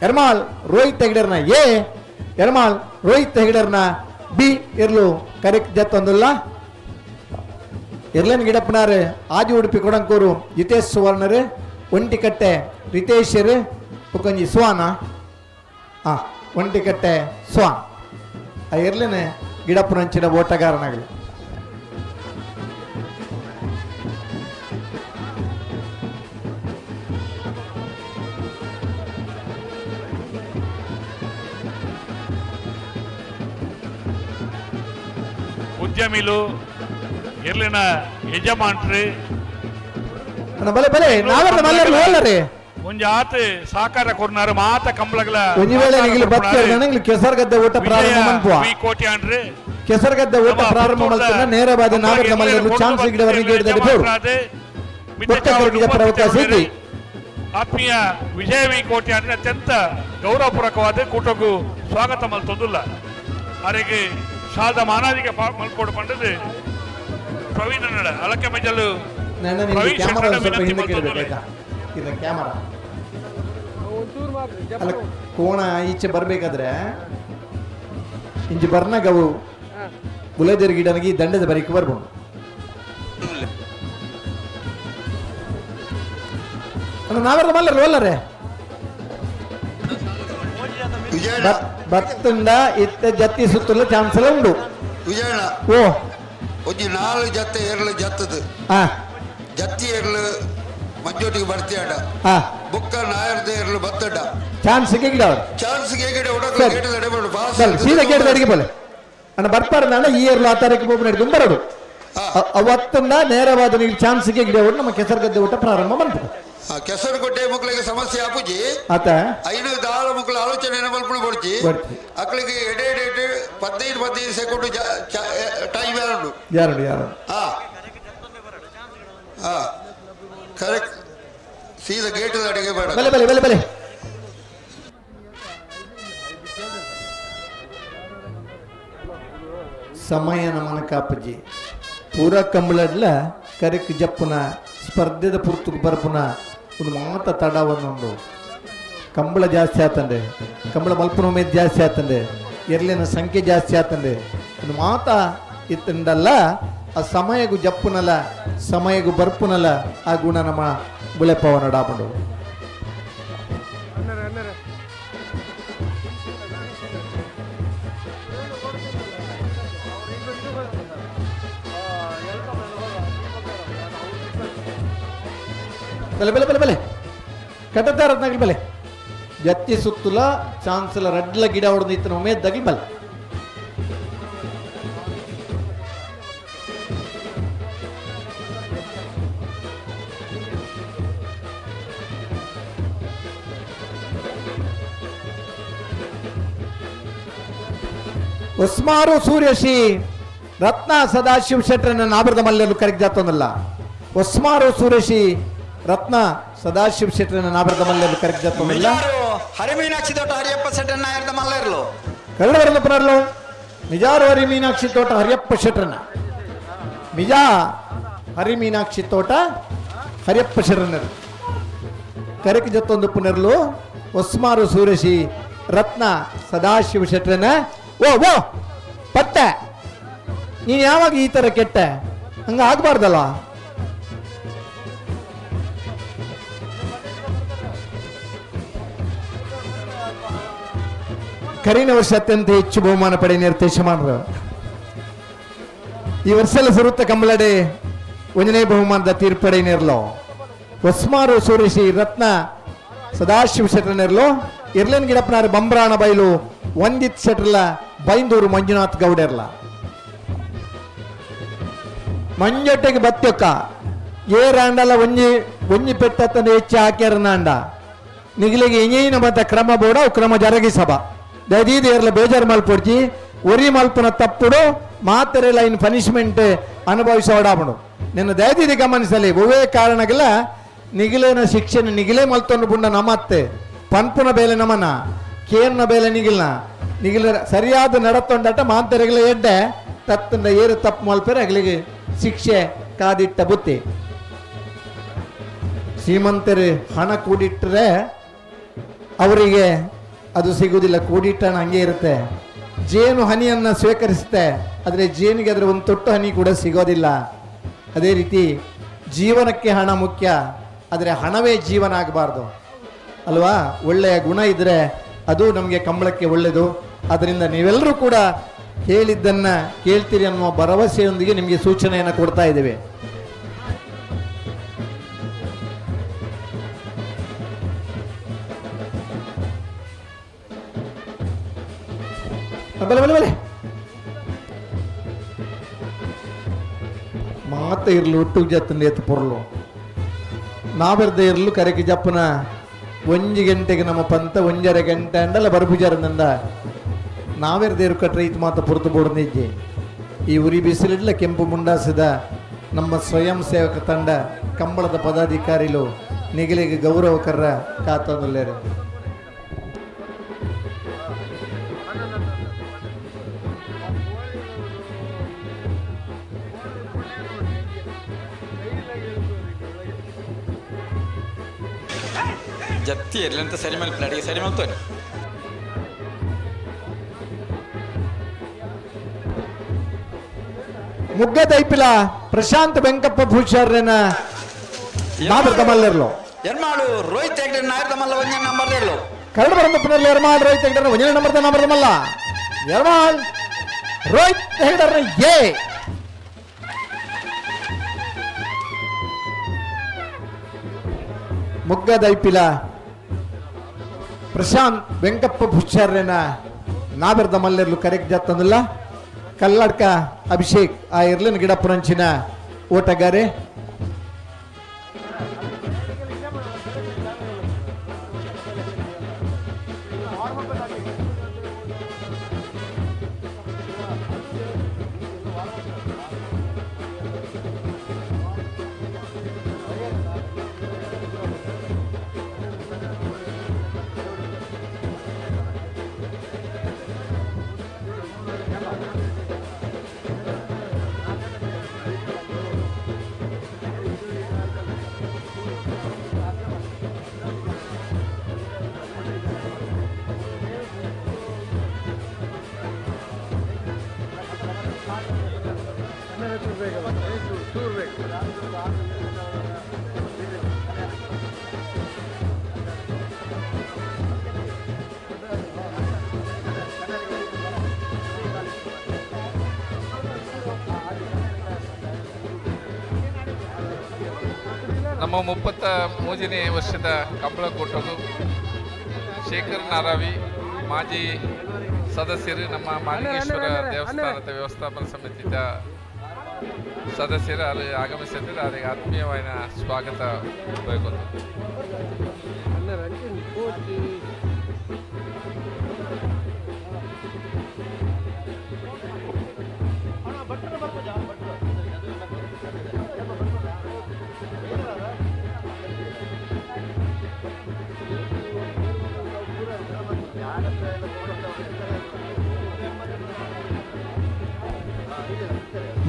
ಎರ್ಮಾಲ್ ರೋಹಿತ್ ಹೆಗ್ಡರ್ನ ಎ, ಎರ್ಮಾಲ್ ರೋಹಿತ್ ಹೆಗ್ಡರ್ನ ಬಿ ಇರ್ಲು ಕರೆಕ್ಟ್ ಜತ್ತೊಂದುಲ್ಲ. ಇರ್ಲನ್ ಗಿಡಪ್ಪನಾರ್ ಆದಿ ಉಡುಪಿ ಕೊಡಂಕೂರು ಜಿತೇಶ್ ಸುವರ್ಣರು, ಒಂಟಿಕಟ್ಟೆ ರಿತೇಶರು, ಬೊಕೊಂಜಿ ಸುವಾನ, ಒಂಟಿಕಟ್ಟೆ ಸುವಾನ್ ಆ ಇರ್ಲೇನೆ ಗಿಡಪ್ಪನಂಚಿನ ಓಟಗಾರನಾಗಲಿ. ಉದ್ಯಮಿಲು ಎರ್ಲಿನ ಯಜಮಾನ್ರಿ ಬಲೆ ಬಲೆ ನಾವೆಲ್ಲ ಮಲ್ಲರ್ಲು ಹೋಲ್ಲರಿ ಒಂಜಿ ಆತ ಸಾಕಾರ ಕೊರ್ನಾರು ಮಾತ ಕಂಬಳಗಳ ಒಂಜಿ ವೇಳೆ ನಿಗಿಲು ಬತ್ತಿ ಕೆಸರುಗದ್ದೆ ಊಟ ಪ್ರಾರಂಭ ಮನ್ಪುವ ಕೋಟಿ ಅನ್ರಿ ಕೆಸರುಗದ್ದೆ ಊಟ ಪ್ರಾರಂಭ ಮಲ್ತನ ನೇರವಾದ ನಾವೆಲ್ಲ ಮಲ್ಲರ್ಲು ಚಾನ್ಸ್ ಗಿಡವರಿಗೆ ಗಿಡದಲ್ಲಿ ಬೋರು ಅವಕಾಶ ಇದ್ದಿ. ಆತ್ಮೀಯ ವಿಜಯ ವಿ ಕೋಟಿ ಅಂದ್ರೆ ಅತ್ಯಂತ ಗೌರವಪೂರ್ವಕವಾದ ಕೂಟಕ್ಕೂ ಸ್ವಾಗತ ಮಲ್ತೊಂದುಲ್ಲ. ಅರೆಗೆ ಶಾಲದ ಮಾನಾದಿಗೆ ಮಲ್ಕೋಡು ಪಂಡದು ಪ್ರವೀಣ್ ನಡ ಅಲಕೆ ಮಜಲು ಪ್ರವೀಣ್ ಕ್ಯಾಮರಾ ಶೆಟ್ಟರ್ ಸ್ವಲ್ಪ ವಿನಂತಿ ಹಿಂದಕ್ಕೆ ಮಲ್ತೊಂದುಲ್ಲ. ಇಡಬೇಕಾಯ್ತಾ? ಇದು ಕ್ಯಾಮರಾ ಅಲ್ಲ, ಕೋಣ ಈಚೆ ಬರ್ಬೇಕಾದ್ರೆ ಇಂಚೆ ಬರ್ನಾಗ ಅವು ಗುಲೇಜರ್ ಗಿಡನಿಗೆ ದಂಡದ ಬರಿಕೆ ಬರ್ಬೋದು. ಅಣ್ಣ ನಾವೆಲ್ಲ ಮಲ್ಲರು ಒಲ್ಲರೆ ಬತ್ತಂಡ ಇತ್ತ ಜತ್ತಿ ಸುತ್ತಲ ಚಾನ್ಸ್ ಎಲ್ಲ ಉಂಡು. ವಿಜಯಣ್ಣ, ಓ ಒಂಜಿ 4 ಜತ್ತೆ ಏರ್ಲು ಜತ್ತದು ಜತ್ತಿ ಏರ್ಲು ಮಂಜೋಟಿಗೆ ಬರ್ತೀಯಡ ಬುಕ್ಕ ನಾಯರ್ದ ಏರ್ಲು ಬತ್ತಡ ಚಾನ್ಸ್ ಗಿಡ ಚಾನ್ಸ್ ಗಿಡ ಸರಿ. ಸರಿ ಸೀದಾ ಗೇಟ್ ಅಡಿಗೆ ಬೋಲೆ ಅಣ್ಣ ಬರ್ಪಾರ ಅಣ್ಣ ಈ ಏರ್ಲು ಆ ತಾರೀಕು ಹೋಗಿ ನಡಿ ಬರೋಡು ಅವತ್ತಂದ ನೇರವಾದ ನೀವು ಚಾನ್ಸ್ ಗಿಡ ನಮ್ಮ ಕೆಸರುಗದ್ದೆ ಊಟ ಪ್ರಾರಂಭ ಮಾಡ್ಬೇಕು. ಕೆಸರುಗೊಡ್ಡೆ ಮಕ್ಕಳಿಗೆ ಸಮಸ್ಯೆ ಆಪುಜಿ ಆತ ಐನು ದಾಳ ಮಕ್ಕಳ ಆಲೋಚನೆ ಮಲ್ಪುಣ ಕೊಡ್ಚಿ ಅಕ್ಕಳಿಗೆ ಎಡೆ ಎಡೆ 15 15 ಸೆಕೆಂಡ್ ಟೈಮ್ ಯಾರುಂಡು ಯಾರು ಯಾರು ಹಾ ಹಾ ಕರೆಕ್ಟ್ ಸೀದಾ ಗೇಟ್ ಅಡಿಗೆ ಬೇಡ. ಬಲೆ ಬಲೆ ಬಲೆ ಬಲೆ ಸಮಯ ನಮನ ಕಾಪಜಿ ಪೂರ ಕಂಬಳಡ್ಲ ಕರೆಕ್ ಜಪ್ಪುನ ಸ್ಪರ್ಧೆದ ಪುರ್ತುಕು ಬರ್ಪುನ ಒಂದು ಮಾತ ತಡ ಒಂದೊಂದು ಕಂಬಳ ಜಾಸ್ತಿ ಆತಂಡೆ, ಕಂಬಳ ಮಲ್ಪುನ ಉಮೇದ್ ಜಾಸ್ತಿ ಆತಂಡೆ, ಎರ್ಲಿನ ಸಂಖ್ಯೆ ಜಾಸ್ತಿ ಆತಂಡೆ, ಒಂದು ಮಾತ ಇತ್ತಂಡಲ್ಲ ಆ ಸಮಯಗು ಜಪ್ಪುನಲ್ಲ ಸಮಯಗು ಬರ್ಪುನಲ್ಲ ಆ ಗುಣ ನಮ್ಮ ಬುಲೆಪವನ ಡಾಪಂಡು. ಬಲೆ ಬಲೆ ಬಲೆ ಬಲೆ ಕಟ್ಟತಾರ ನಗಲಿ ಬಲೆ ಜತ್ತಿ ಸುತ್ತಲ ಚಾನ್ಸಲ ರಡ್ಲ ಗಿಡ ಹೊಡೆದು ಇತ್ತನ ಉಮೇದ್ ದಗಿ ಬಲೆ. ಉಸ್ಮಾರು ಸೂರ್ಯಶ್ರೀ ರತ್ನ ಸದಾಶಿವ ಶೆಟ್ಟರನ್ನ ನಾಭರದ ಮಲ್ಲೆಲ್ಲೂ ಕರೆಕ್ಟ್ ಜಾತೊಂದಲ್ಲ. ಉಸ್ಮಾರು ಸೂರ್ಯಶ್ರೀ ರತ್ನ ಸದಾಶಿವ ಶೆಟ್ಟರನ್ನ ನಾಭರದ ಮಲ್ಲೆಲ್ಲೂ ಕರೆಕ್ಟ್ ಜಾತೊಂದಲ್ಲ. ಹರಿಮೀನಾಕ್ಷಿ ತೋಟ ಹರಿಯಪ್ಪ ಶೆಟ್ಟರ್ ನಾಯರ್ದ ಮಲ್ಲೆರ್ಲು ಕನ್ನಡವರಲ್ಲ ಪುನರ್ಲು ನಿಜಾರು ಹರಿ ಮೀನಾಕ್ಷಿ ತೋಟ ಹರಿಯಪ್ಪ ಶೆಟ್ಟರನ್ನ ನಿಜ ಹರಿ ಮೀನಾಕ್ಷಿ ತೋಟ ಹರಿಯಪ್ಪ ಶೆಟ್ಟರನ್ನರು ಕರೆಕ್ ಜತ್ತೊಂದು ಪುನರ್ಲು ಒಸ್ಮಾರು ಸೂರ್ಯಶಿ ರತ್ನ ಸದಾಶಿವ ಶೆಟ್ಟರನ್ನ. ಓ ಓ ಪತ್ತೆ ನೀನು ಯಾವಾಗ ಈ ಥರ ಕೆಟ್ಟ ಹಂಗ ಆಗ್ಬಾರ್ದಲ್ಲ. ಕರಿನ ವರ್ಷ ಅತ್ಯಂತ ಹೆಚ್ಚು ಬಹುಮಾನ ಪಡೆಯ ನಿರ್ದೇಶ ಮಾಡ್ರು. ಈ ವರ್ಷ ಎಲ್ಲ ಸುರುತ್ತ ಕಂಬಳಡೆ ಒಂದನೇ ಬಹುಮಾನದ ತೀರ್ಪಡೆ ನೇರ್ಲೋ ಹೊಸ್ಮಾರು ಸೂರ್ಯಶ್ರೀ ರತ್ನ ಸದಾಶಿವ ಶೆಟ್ಟರ್ ನೇರ್ಲು ಇರ್ಲನ್ ಗಿಡಪ್ಪನಾರು ಬಂಬ್ರಾಣ ಬೈಲು ವಂದಿತ್ ಶೆಟ್ರಲ ಬೈಂದೂರು ಮಂಜುನಾಥ್ ಗೌಡೆರ್ಲ ಮಂಜೊಟ್ಟೆಗೆ ಬತ್ತೊಕ್ಕ ಏರಾಂಡಲ ಒಂಜಿ ಒಂಜಿ ಪೆಟ್ಟತ್ತಂದು ಹೆಚ್ಚು ಹಾಕ್ಯಾರನಾಂಡ ನಿಗಿಲಿಗೆ ಇಂಜಿನ ಮತ್ತ ಕ್ರಮ ಬೋಡ ಅವು ಕ್ರಮ ಜರಗಿಸಬ ದಯದೀದ ಏರ್ಲ ಬೇಜಾರು ಮಲ್ಪೊಡ್ಚಿ ಒರಿ ಮಲ್ಪನ ತಪ್ಪುಡು ಮಾತರೆ ಲೈನ್ ಪನಿಷ್ಮೆಂಟ್ ಅನುಭವಿಸೋಡಾಪಡು ನಿನ್ನ ದಯದೀದಿ ಗಮನಿಸಲಿ ಒವೇ ಕಾರಣಗೆಲ್ಲ ನಿಗಿಲೇನ ಶಿಕ್ಷಣ ನಿಗಿಲೇ ಮಲ್ತೊಂದು ಬುಂಡ ನಮ್ಮತ್ತೆ ಪನ್ಪುನ ಬೇಲೆ ನಮನ ಕೇನ್ನ ಬೇಲೆ ನಿಗಿಲ್ನ ನಿಗಿಲ ಸರಿಯಾದ ನಡತೊಂಡಟ ಮಾಂತೆರೆಗಳ ಎಡ್ಡೆ ತತ್ತಂಡ ಏರು ತಪ್ಪು ಮಲ್ಪೆರೆ ಅಗಲಿಗೆ ಶಿಕ್ಷೆ ಕಾದಿಟ್ಟ ಬುತ್ತಿ. ಶ್ರೀಮಂತರು ಹಣ ಕೂಡಿಟ್ಟರೆ ಅವರಿಗೆ ಅದು ಸಿಗುವುದಿಲ್ಲ, ಕೂಡಿಟ್ಟ ಹಣ ಹಂಗೆ ಇರುತ್ತೆ. ಜೇನು ಹನಿಯನ್ನು ಸ್ವೀಕರಿಸುತ್ತೆ, ಆದರೆ ಜೇನಿಗೆ ಅದರ ಒಂದು ತೊಟ್ಟು ಹನಿ ಕೂಡ ಸಿಗೋದಿಲ್ಲ. ಅದೇ ರೀತಿ ಜೀವನಕ್ಕೆ ಹಣ ಮುಖ್ಯ, ಆದರೆ ಹಣವೇ ಜೀವನ ಆಗಬಾರ್ದು ಅಲ್ವಾ? ಒಳ್ಳೆಯ ಗುಣ ಇದ್ದರೆ ಅದು ನಮಗೆ ಕಂಬಳಕ್ಕೆ ಒಳ್ಳೆಯದು. ಅದರಿಂದ ನೀವೆಲ್ಲರೂ ಕೂಡ ಹೇಳಿದ್ದನ್ನು ಕೇಳ್ತೀರಿ ಅನ್ನುವ ಭರವಸೆಯೊಂದಿಗೆ ನಿಮಗೆ ಸೂಚನೆಯನ್ನು ಕೊಡ್ತಾ ಇದ್ದೇವೆ. ಬಲೆ ಬಲೆ ಬಲೆ ಮಾತ ಇರ್ಲು ಒಟ್ಟು ಜತ್ತಂದು ಎತ್ತು ಪೊರ್ಲು ನಾವೆರ್ದ ಇರ್ಲು ಕರೆಗೆ ಜಪ್ಪನ ಒಂಜಿ ಗಂಟೆಗೆ ನಮ್ಮ ಪಂತ ಒಂಜರೆ ಗಂಟೆ ಅಂಡಲ್ಲ ಬರಪುಜಾರನಂದ ನಾವೆರ್ದ ಇರು ಕಟ್ರೆ ಇತ್ತು ಮಾತ ಪುರ್ತು ಬೋಡು ನಿಜ್ಜೆ. ಈ ಉರಿ ಬಿಸಿಲಿಡ್ಲ ಕೆಂಪು ಮುಂಡಾಸಿದ ನಮ್ಮ ಸ್ವಯಂ ಸೇವಕ ತಂಡ ಕಂಬಳದ ಪದಾಧಿಕಾರಿಲು ನಿಗಲಿಗೆ ಗೌರವಕರ ಕಾತಂದುಲ್ಲೇರು. ಜತ್ತಿ ಇರಲಿ ಅಂತ ಸರಿ ಮಲ್ಪಲೆ ಅಡಿಗೆ ಸರಿ ಮಲ್ತೋನೆ. ಮುಗ್ಗದೈಪಿಲ ಪ್ರಶಾಂತ್ ವೆಂಕಪ್ಪ ಭೂಷಾರ್ಯನ ನಾಬರ್ದ ಮಲ್ಲೆರ್ಲು ಎರ್ಮಾಳು ರೋಹಿತ್ ಹೆಗ್ಡೆ ನಾಯರ್ದ ಮಲ್ಲ ಒಂಜನ ನಂಬರ್ ಇರ್ಲು ಕರಡು ಬರಂದಪ್ಪನಲ್ಲಿ ಎರ್ಮಾಳ್ ರೋಹಿತ್ ಹೆಗ್ಡರ್ನ ಒಂಜನೇ ನಂಬರ್ದ ನಾಬರ್ದ ಮಲ್ಲ ಎರ್ಮಾಳ್ ರೋಹಿತ್ ಹೆಗ್ಡರ್ನ ಎ ಮುಗ್ಗದೈಪಿಲ ಪ್ರಶಾಂತ್ ವೆಂಕಪ್ಪ ಭೂಷಾರ್ಯನ ನಾಬರ್ದ ಮಲ್ಲೆರ್ಲು ಕರೆಕ್ಟ್ ಜತ್ತಂದಿಲ್ಲ. ಕಲ್ಲಡ್ಕ ಅಭಿಷೇಕ್ ಆ ಇರ್ಲಿನ ಗಿಡಪ್ಪನಂಚಿನ ಓಟಗಾರೆ. ನಮ್ಮ 33ನೇ ವರ್ಷದ ಕಂಬಳಕೂಟವು ಶೇಖರ್ ನಾರಾವಿ ಮಾಜಿ ಸದಸ್ಯರು, ನಮ್ಮ ಮಾಲಿಂಗೇಶ್ವರ ದೇವಸ್ಥಾನದ ವ್ಯವಸ್ಥಾಪನಾ ಸಮಿತಿಯ ಸದಸ್ಯರು ಅಲ್ಲಿ ಆಗಮಿಸಿದ್ದಾರೆ. ಅವರಿಗೆ ಆತ್ಮೀಯವಾದ ಸ್ವಾಗತ ಬೇಕು.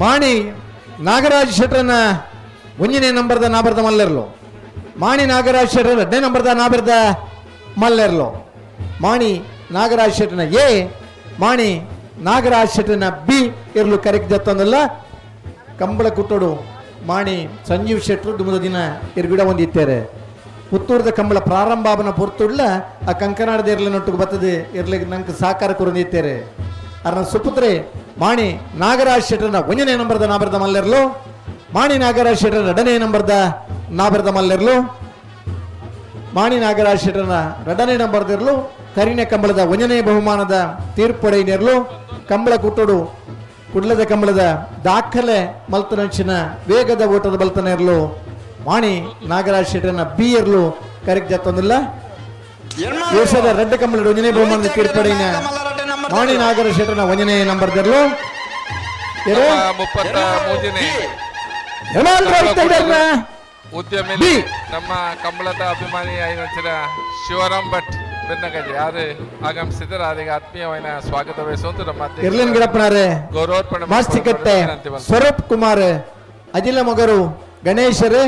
ಮಾಣಿ ನಾಗರಾಜ್ ಶೆಟ್ರನ ಒಂಜನೇ ನಂಬರ್ದ ನಾಬರ್ದ ಮಲ್ಲೆರ್ಲು, ಮಾಣಿ ನಾಗರಾಜ್ ಶೆಟ್ರ ಎರಡನೇ ನಂಬರ್ದ ನಾಬರ್ದ ಮಲ್ಲೆರ್ಲು, ಮಾಣಿ ನಾಗರಾಜ್ ಶೆಟ್ರನ ಎ, ಮಾಣಿ ನಾಗರಾಜ್ ಶೆಟ್ರನ ಬಿ ಇರ್ಲು ಕರೆಕ್ಟ್ ಜತ್ತಂದಲ್ಲ. ಕಂಬಳ ಕುಟ್ಟೋಡು ಮಾಣಿ ಸಂಜೀವ್ ಶೆಟ್ರು ದುಮದ ದಿನ ಇರ್ಗಿಡ ಹೊಂದಿತ್ತಾರೆ. ಪುತ್ತೂರದ ಕಂಬಳ ಪ್ರಾರಂಭಾವನ ಪೊರ್ತುಡ್ಲ ಆ ಕಂಕನಾಡದ ಇರ್ಲಿ ನೊಟ್ಟಿಗೆ ಬರ್ತದೆ ಇರ್ಲಿಕ್ಕೆ ನಂಗೆ ಸಾಕಾರ ಕುರಂದಿತ್ತಾರೆ. ಅರ್ನ ಸುಪುತ್ರೆ ಮಾಣಿ ನಾಗರಾಜ್ ಶೆಟ್ರನ ಒಂದನೇ ನಂಬರ್ದ ನಾಬರ್ದ ಮಲ್ಲೆರ್ಲು, ಮಾಣಿ ನಾಗರಾಜ್ ಶೆಟ್ರನ ಎರಡನೇ ನಂಬರ್ದ ನಾಬರ್ದ ಮಲ್ಲೆರ್ಲು, ಮಾಣಿ ನಾಗರಾಜ್ ಶೆಟ್ರನ ಎರಡನೇ ನಂಬರ್ದಿರ್ಲು ಕರಿನ ಕಂಬಳದ ಒಂದನೇ ಬಹುಮಾನದ ತೀರ್ಪೊಡೆಯರ್ಲು ಕಂಬಳ ಕುಟ್ಟೋಡು ಕುಡ್ಲದ ಕಂಬಳದ ದಾಖಲೆ ಮಲ್ತನಂಚಿನ ವೇಗದ ಓಟದ ಬಲ್ತನ ಇರಲು ಮಾಣಿ ನಾಗರಾಜ್ ಶೆಟ್ರನ ಬಿ ಇರ್ಲು ಕರೆಕ್ಟ್ ಜತ್ತೊಂದಿಲ್ಲ. ದೇಶದ ರೆಡ್ಡ ಕಂಬಳ ಒಂದನೇ ಬಹುಮಾನದ ತೀರ್ಪಡೆಯ ಮಾಣಿ ನಾಗರಾಜ್ ಶೆಟ್ರನ ಒಂದನೇ ನಂಬರ್ದಿರ್ಲು 33ನೇ ಉದ್ಯಮಿ ನಮ್ಮ ಕಂಬಳದ ಅಭಿಮಾನಿ ಐನಂಚಿನ ಶಿವರಾಮ್ ಭಟ್ ಬೆನ್ನಗಜಿ ಯಾರು ಆಗಮಿಸಿದರೆ ಅವರಿಗೆ ಆತ್ಮೀಯವಾದ ಸ್ವಾಗತ ಬಯಸುವಂತ ನಮ್ಮ ಇರ್ಲಿನ್ ಗಿಡಪ್ಪನಾರೆ ಗೌರವಾರ್ಪಣೆ ಮಾಸ್ತಿಕಟ್ಟೆ ಸ್ವರೂಪ್ ಕುಮಾರ್, ಅಜಿಲ ಮೊಗರು ಗಣೇಶರೇ,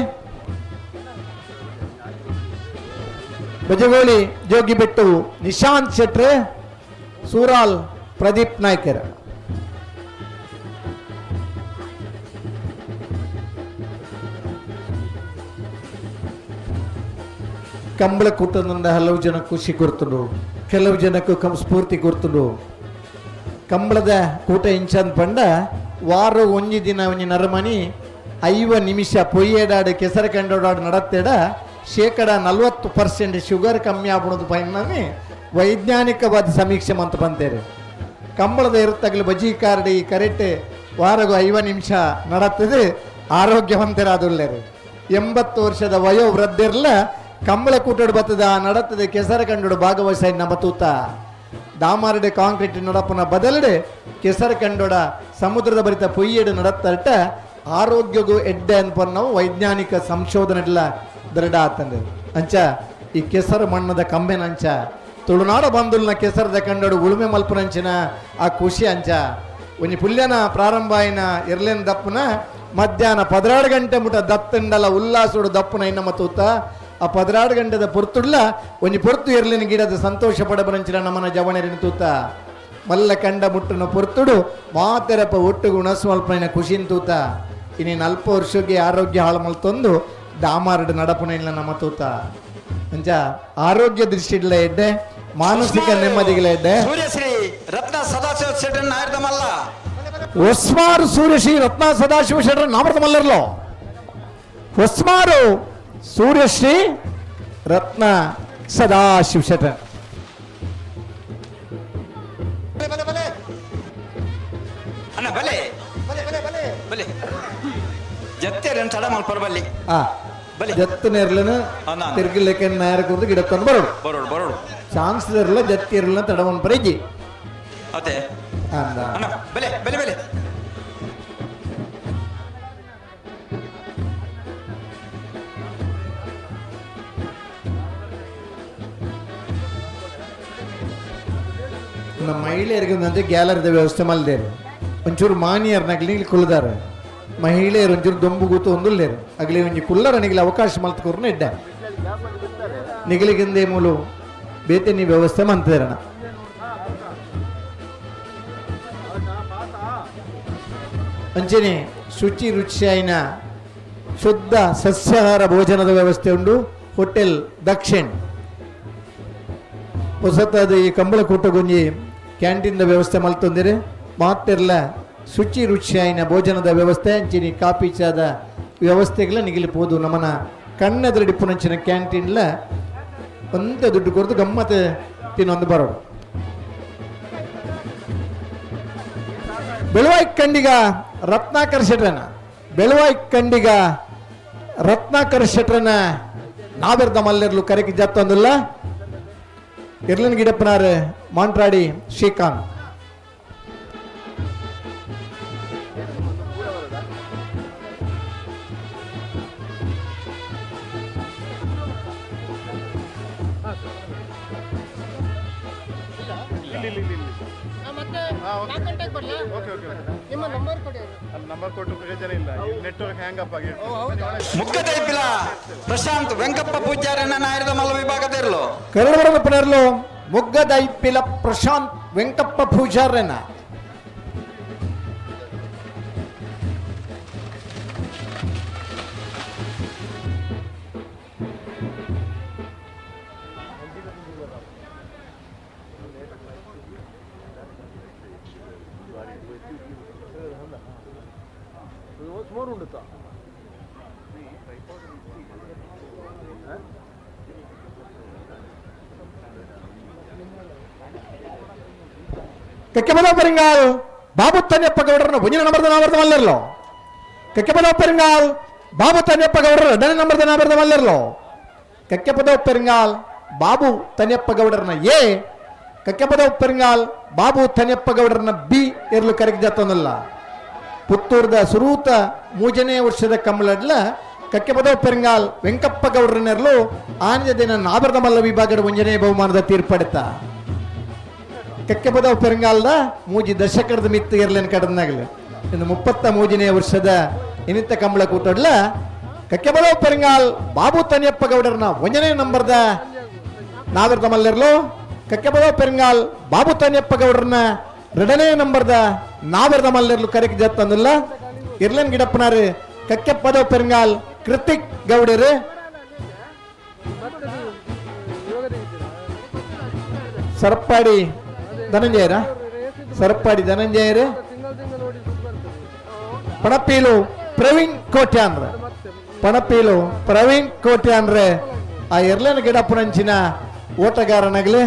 ಬಜಗೋಳಿ ಜೋಗಿಬೆಟ್ಟು ನಿಶಾಂತ್ ಶೆಟ್ರೆ, ಸೂರಾಲ್ ಪ್ರದೀಪ್ ನಾಯ್ಕರ್. ಕಂಬಳ ಕೂಟದಿಂದ ಹಲವು ಜನ ಖುಷಿ ಕೊಡ್ತುಂಡು, ಕೆಲವು ಜನಕ್ಕೆ ಸ್ಫೂರ್ತಿ ಕೊಡ್ತುಂಡು. ಕಂಬಳದ ಕೂಟ ಇಂಚಂದ್ ಪಂಡ ವಾರ ಒಂಜಿ ದಿನ ಒಂಜಿ ನರಮನಿ 50 ನಿಮಿಷ ಪೊಯ್ಯೇಡಾಡು ಕೆಸರು ಕಂಡೋಡಾಡು ನಡತ್ತೇಡ 40% ಶುಗರ್ ಕಮ್ಮಿ ಆಗ್ಬಿಡೋದು ಪೈನಾನೆ ವೈಜ್ಞಾನಿಕವಾದ ಸಮೀಕ್ಷೆ ಮಂತ ಬಂತೇರಿ. ಕಂಬಳದ ಇರುತ್ತಾಗಲಿ ಬಜಿ ಕಾರ್ಡಿ ಕರೆಕ್ಟ್ ವಾರಗೂ 50 ನಿಮಿಷ ನಡತ್ತದೆ ಆರೋಗ್ಯವಂತರಾದುಳ್ಳೇರು. 80 ವರ್ಷದ ವಯೋವೃದ್ಧಿರ್ಲ ಕಂಬಳ ಕೂಟೋಡು ಬತ್ತದ ನಡತ್ತದೆ ಕೆಸರ ಕಂಡೋಡು ಭಾಗವಹಿಸ ನಮ್ಮ ತೂತ. ದಾಮಾರಡೆ ಕಾಂಕ್ರೀಟ್ ನಡಪನ ಬದಲಡೆ ಕೆಸರ ಕಂಡೋಡ ಸಮುದ್ರದ ಬರಿತ ಪೊಯ್ಯೆಡು ನಡತ್ತಟ ಆರೋಗ್ಯಗೂ ಎಡ್ಡೆ ಅನ್ಪನ್ನವು ವೈಜ್ಞಾನಿಕ ಸಂಶೋಧನೆ ಎಲ್ಲ ದೃಢ ಆತಂದೆ. ಅಂಚ ಈ ಕೆಸರು ಮಣ್ಣದ ಕಂಬೆನಂಚ ತುಳುನಾಡ ಬಂದುಲ್ನ ಕೆಸರದ ಕಂಡೋಡು ಉಳುಮೆ ಮಲ್ಪನಂಚಿನ ಆ ಖುಷಿ ಅಂಚ ಒಂಜಿ ಪುಲ್ಯನ ಪ್ರಾರಂಭ ಆಯಿನ ಎರ್ಲೇನ್ ದಪ್ಪನ ಮಧ್ಯಾಹ್ನ 12 ಗಂಟೆ ಮುಟ ದತ್ತಂಡಲ ಉಲ್ಲಾಸುಡು ದಪ್ಪನ ಇನ್ನಮ್ಮ ತೂತ. ಆ 12 ಗಂಟೆದ ಪೊರ್ತುಡ್ಲ ಒಂಜಿ ಪೊರ್ತು ಎರ್ಲಿನ ಗಿಡದ ಸಂತೋಷ ಪಡಬರಂಚಿನ ನಮ್ಮನ ಜವಣರಿನ ತೂತ. ಮಲ್ಲ ಕಂಡ ಮುಟ್ಟನ ಪೊರ್ತುಡು ಮಾತೆರಪ್ಪ ಒಟ್ಟುಗು ಉಣಸ್ವಲ್ಪನ ಖುಷಿನ ತೂತ. ಇನ್ನೇನು ಅಲ್ಪ ವರ್ಷಕ್ಕೆ ಆರೋಗ್ಯ ಹಾಳು ಮಲ್ತೊಂದು ದಾಮಾರಡು ನಡಪನ ಇಲ್ಲ ನಮ್ಮ ತೂತ. ಅಂಚ ಆರೋಗ್ಯ ದೃಷ್ಟಿಡ್ಲ ಎಡ್ಡೆ, ಮಾನಸಿಕ ನೆಮ್ಮದಿಗಳ ಎಡ್ಡೆ. ಸೂರ್ಯಶ್ರೀ ರತ್ನ ಸದಾಶಿವ ಶೆಟ್ಟರ್ ನಾಯರ್ದಮಲ್ಲ. ಹೊಸ್ಮಾರು ಸೂರ್ಯಶ್ರೀ ರತ್ನ ಸದಾಶಿವ ಶೆಟ್ಟರ್ ನಾಮರ್ದಮಲ್ಲರ್ಲೋ. ಹೊಸ್ಮಾರು ಸೂರ್ಯಶ್ರೀ ರತ್ನ ಸದಾಶಿವ ಶೆಟ್ಟರ್. ಅಣ್ಣ ಬಲೆ ಬಲೆ ಜತ್ತೆರನ್ ತಡ ಮಲ್ಪರ ಬಲ್ಲಿ ಜತ್ತನೇರ್ಲನ ತಿರ್ಗಿಲೆಕ್ಕೆ ನಾಯರ ಕುರ್ದು ಗಿಡಕ್ಕೊಂಡು ಬರೋಡು ಬರೋಡು ಬರೋಡು ಚಾನ್ಸ್ ಇರಲ್ಲ ಜತ್ತಿ ಇರಲ್ಲ ತಡವನ್ ಪರಜಿ ಅದೇ ಅಂದ. ಅಣ್ಣ ಬಲೆ ಬಲೆ ಬಲೆ. ನಮ್ಮ ಮಹಿಳೆಯರಿಗೆ ಒಂದಂತೆ ಗ್ಯಾಲರಿದ ವ್ಯವಸ್ಥೆ ಮಲ್ದೇರು ಒಂಚೂರು ಮಾನಿಯರ್ನಾಗ್ಲಿ ಇಲ್ಲಿ ಕುಲ್ದಾರೆ ಮಹಿಳೆಯರು ಒಂಚೂರು ದೊಂಬು ಕೂತು ಒಂದುಲ್ಲೇರು ಅಗಲಿ ಒಂಜಿ ಕುಲ್ಲರ ನಿಗಲಿ ಅವಕಾಶ ಮಲ್ತಕೋರ್ನ ಇಡ್ಡ ನಿಗಲಿಗಿಂದೆ ಮೂಲು ಬೇತೆ ನೀ ವ್ಯವಸ್ಥೆ ಮಂತೇರಣ. ಅಂಚನೆ ಶುಚಿ ರುಚಿಯಾಯಿನ ಶುದ್ಧ ಸಸ್ಯಾಹಾರ ಭೋಜನದ ವ್ಯವಸ್ಥೆ ಉಂಡು ಹೋಟೆಲ್ ದಕ್ಷಿಣ್. ಹೊಸತಾದ ಈ ಕಂಬಳ ಕೂಟಗೊಂಜಿ ಕ್ಯಾಂಟೀನ್ದ ವ್ಯವಸ್ಥೆ ಮಲ್ತೊಂದಿರೆ ಮಾತಿರ್ಲ ಶುಚಿ ರುಚಿಯಾಯಿನ ಭೋಜನದ ವ್ಯವಸ್ಥೆ ಅಂಚಿನಿ ಕಾಪಿ ಚಾದ ವ್ಯವಸ್ಥೆಗಳ ನಿಗಿಲಿ ಪೋದು ನಮ್ಮನ ಕಣ್ಣೆದುರಡಿಪ್ಪುನಂಚಿನ ಕ್ಯಾಂಟೀನ್ಲ ಒಂತೆ ದುಡ್ಡು ಕೊಡ್ದು ಗಮ್ಮತ್ ತಿನ್ನೊಂದು ಬರೋಡು. ಬೆಳುವಾಯಿ ಕಂಡಿಗ ರತ್ನಾಕರ್ ಶೆಟ್ರನ ಬೆಳುವಾಯಿ ಕಂಡಿಗ ರತ್ನಾಕರ್ ಶೆಟ್ರನ ನಾವೆರ್ದ ಮಲ್ಲೆರ್ಲು ಕರೆಕಿ ಜತ್ತೊಂದಿಲ್ಲ. ಇರ್ಲಿನ್ ಗಿಡಪ್ಪನಾರ್ ಮಾಂಟ್ರಾಡಿ ಶ್ರೀಕಾಂತ್. ನಿಮ್ಮ ನಂಬರ್ ಕೊಡಿ. ನಂಬರ್ ಕೊಟ್ಟು ಪ್ರಯೋಜನ ಇಲ್ಲ, ನೆಟ್ವರ್ಕ್ ಹ್ಯಾಂಗ್ ಅಪ್ ಆಗಿ. ಮುಕ್ಕದೈಪಿಲ ಪ್ರಶಾಂತ್ ವೆಂಕಪ್ಪ ಪೂಜಾರನ್ನ ನಾಯರದ ಮಲ್ಲ ವಿಭಾಗದಿರಲು. ಕರಡವರದಪ್ಪನರ್ಲು ಮೊಗ್ಗದೈಪಿಲ ಪ್ರಶಾಂತ್ ವೆಂಕಪ್ಪ ಪೂಜಾರನ. ಕಕ್ಕೆಮದ ಪೆರಿಂಗಾಲ್ ಬಾಬು ತನ್ಯಪ್ಪ ಗೌಡರನ್ನ ಒಂಜಿನ ನಂಬರ್ದ ನಾವರ್ದ ಮಲ್ಲರ್ಲೋ. ಕಕ್ಕೆಪದ ಪೆರಿಂಗಾಲ್ ಬಾಬು ತನ್ಯಪ್ಪ ಗೌಡರ ಎರಡನೇ ನಂಬರ್ದ ನಾವರ್ದ ಮಲ್ಲರ್ಲೋ. ಕಕ್ಕೆಪದ ಪೆರಿಂಗಾಲ್ ಬಾಬು ತನ್ಯಪ್ಪ ಗೌಡರನ್ನ ಎ, ಕಕ್ಕೆಪದ ಪೆರಿಂಗಾಲ್ ಬಾಬು ತನ್ಯಪ್ಪ ಗೌಡರನ್ನ ಬಿ ಎರ್ಲು ಕರೆಗೆ ಜತ್ತೊಂದಲ್ಲ. ಪುತ್ತೂರ್ದ ಸುರೂತ ಮೂಜನೇ ವರ್ಷದ ಕಮ್ಮಲಡ್ಲ ಕಕ್ಕೆಪದವು ಪೆರಂಗಾಲ್ ವೆಂಕಪ್ಪ ಗೌಡ್ರನೆರ್ಲು ಆನಂದ ದಿನ ನಾಬರದ ಮಲ್ಲ ವಿಭಾಗದ ಒಂಜನೇ ಬಹುಮಾನದ ತೀರ್ಪಡಿತ. ಕಕ್ಕೆಪದವು ಪೆರಂಗಾಲ್ದ ಮೂಜಿ ದಶಕದ ಮಿತ್ತು ಇರ್ಲೇನು ಕಡನಾಗಲಿ ಇನ್ನು 33ನೇ ವರ್ಷದ ಇನಿತ ಕಂಬಳ ಕೂಟಡ್ಲ ಕಕ್ಕೆಪದವು ಪೆರಂಗಾಲ್ ಬಾಬು ತನಿಯಪ್ಪ ಗೌಡರನ ಒಂಜನೇ ನಂಬರ್ದ ನಾಗರದ ಮಲ್ಲರ್ಲು ಕಕ್ಕೆಪದವು ಪೆರಂಗಾಲ್ ಬಾಬು ತನಿಯಪ್ಪ ಗೌಡರನ ಎರಡನೇ ನಂಬರ್ದ ನಾವರದ ಮಲ್ಲರ್ಲು ಕರೆಕ್ ಜತ್ತಂದಿಲ್ಲ. ಇರ್ಲನ್ ಗಿಡಪ್ಪನಾರು ಕಕ್ಕೆಪದವು ಪೆರಂಗಾಲ್ ಕೃತಿಕ್ ಗೌಡರು. ಸರಪ್ಪಾಡಿ ಧನಂಜಯರ, ಸರಪ್ಪಾಡಿ ಧನಂಜಯರು, ಪಣಪೀಲು ಪ್ರವೀಣ್ ಕೋಟ್ಯಾನ್ರ, ಪಣಪೀಲು ಪ್ರವೀಣ್ ಕೋಟ್ಯಾನ್ರೆ ಆ ಎರ್ಲನ ಗಿಡಪ್ಪನಂಚಿನ ಓಟಗಾರನಾಗಲಿ.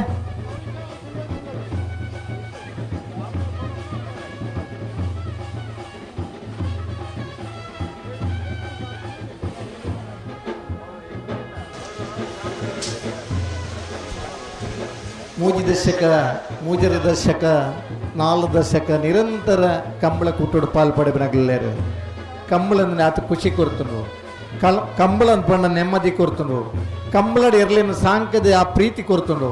ಮೂಜಿ ದಶಕ, ಮೂಜರ ದಶಕ, ನಾಲ್ಕು ದಶಕ ನಿರಂತರ ಕಂಬಳ ಕೂಟೋಡು ಪಾಲ್ ಪಡೆಬನಾಗಲೇರು. ಕಂಬಳಂದ್ರೆ ಆತ ಖುಷಿ ಕೊಡ್ತಂಡ್ರು, ಕಂಬಳ ಪಣ್ಣ ನೆಮ್ಮದಿ ಕೊಡ್ತಂಡ್ರು, ಕಂಬಳಡ್ ಎರ್ಲಿನ ಸಾಂಕದ ಆ ಪ್ರೀತಿ ಕೊಡ್ತಂಡ್ರು.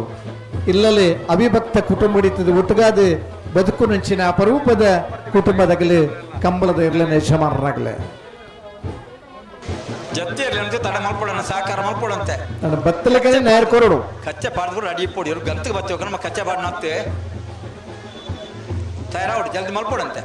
ಇಲ್ಲಲ್ಲಿ ಅವಿಭಕ್ತ ಕುಟುಂಬ ಹಿಡಿತದೆ ಒಟ್ಟುಗಾದ ಬದುಕು ನಂಚಿನ ಅಪರೂಪದ ಕುಟುಂಬದಾಗಲಿ ಕಂಬಳದ ಇರ್ಲಿನ ಯಜಮಾನರಾಗಲಿ. ಜತ್ತಿರ್ಲಿ ತಡ ಮಲ್ಪಡೋಣ, ಸಹಕಾರ ಮಲ್ಪಡಂತೆ. ನನ್ನ ಬತ್ತಲಕನೆ ನೇರ ಕೊರಡು ಕಚ್ಚೆ ಪಾಡ್ದು ಅಡಿ ಪೊಡಿ ಗಂತಕ್ಕೆ ಬತ್ತಿ ನಮ್ಮ ಕಚ್ಚೆ ಪಾಡ್ ನತ್ತೆ ತಯಾರಾವಡು ಜಲ್ದಿ ಮಲ್ಪಡಂತೆ.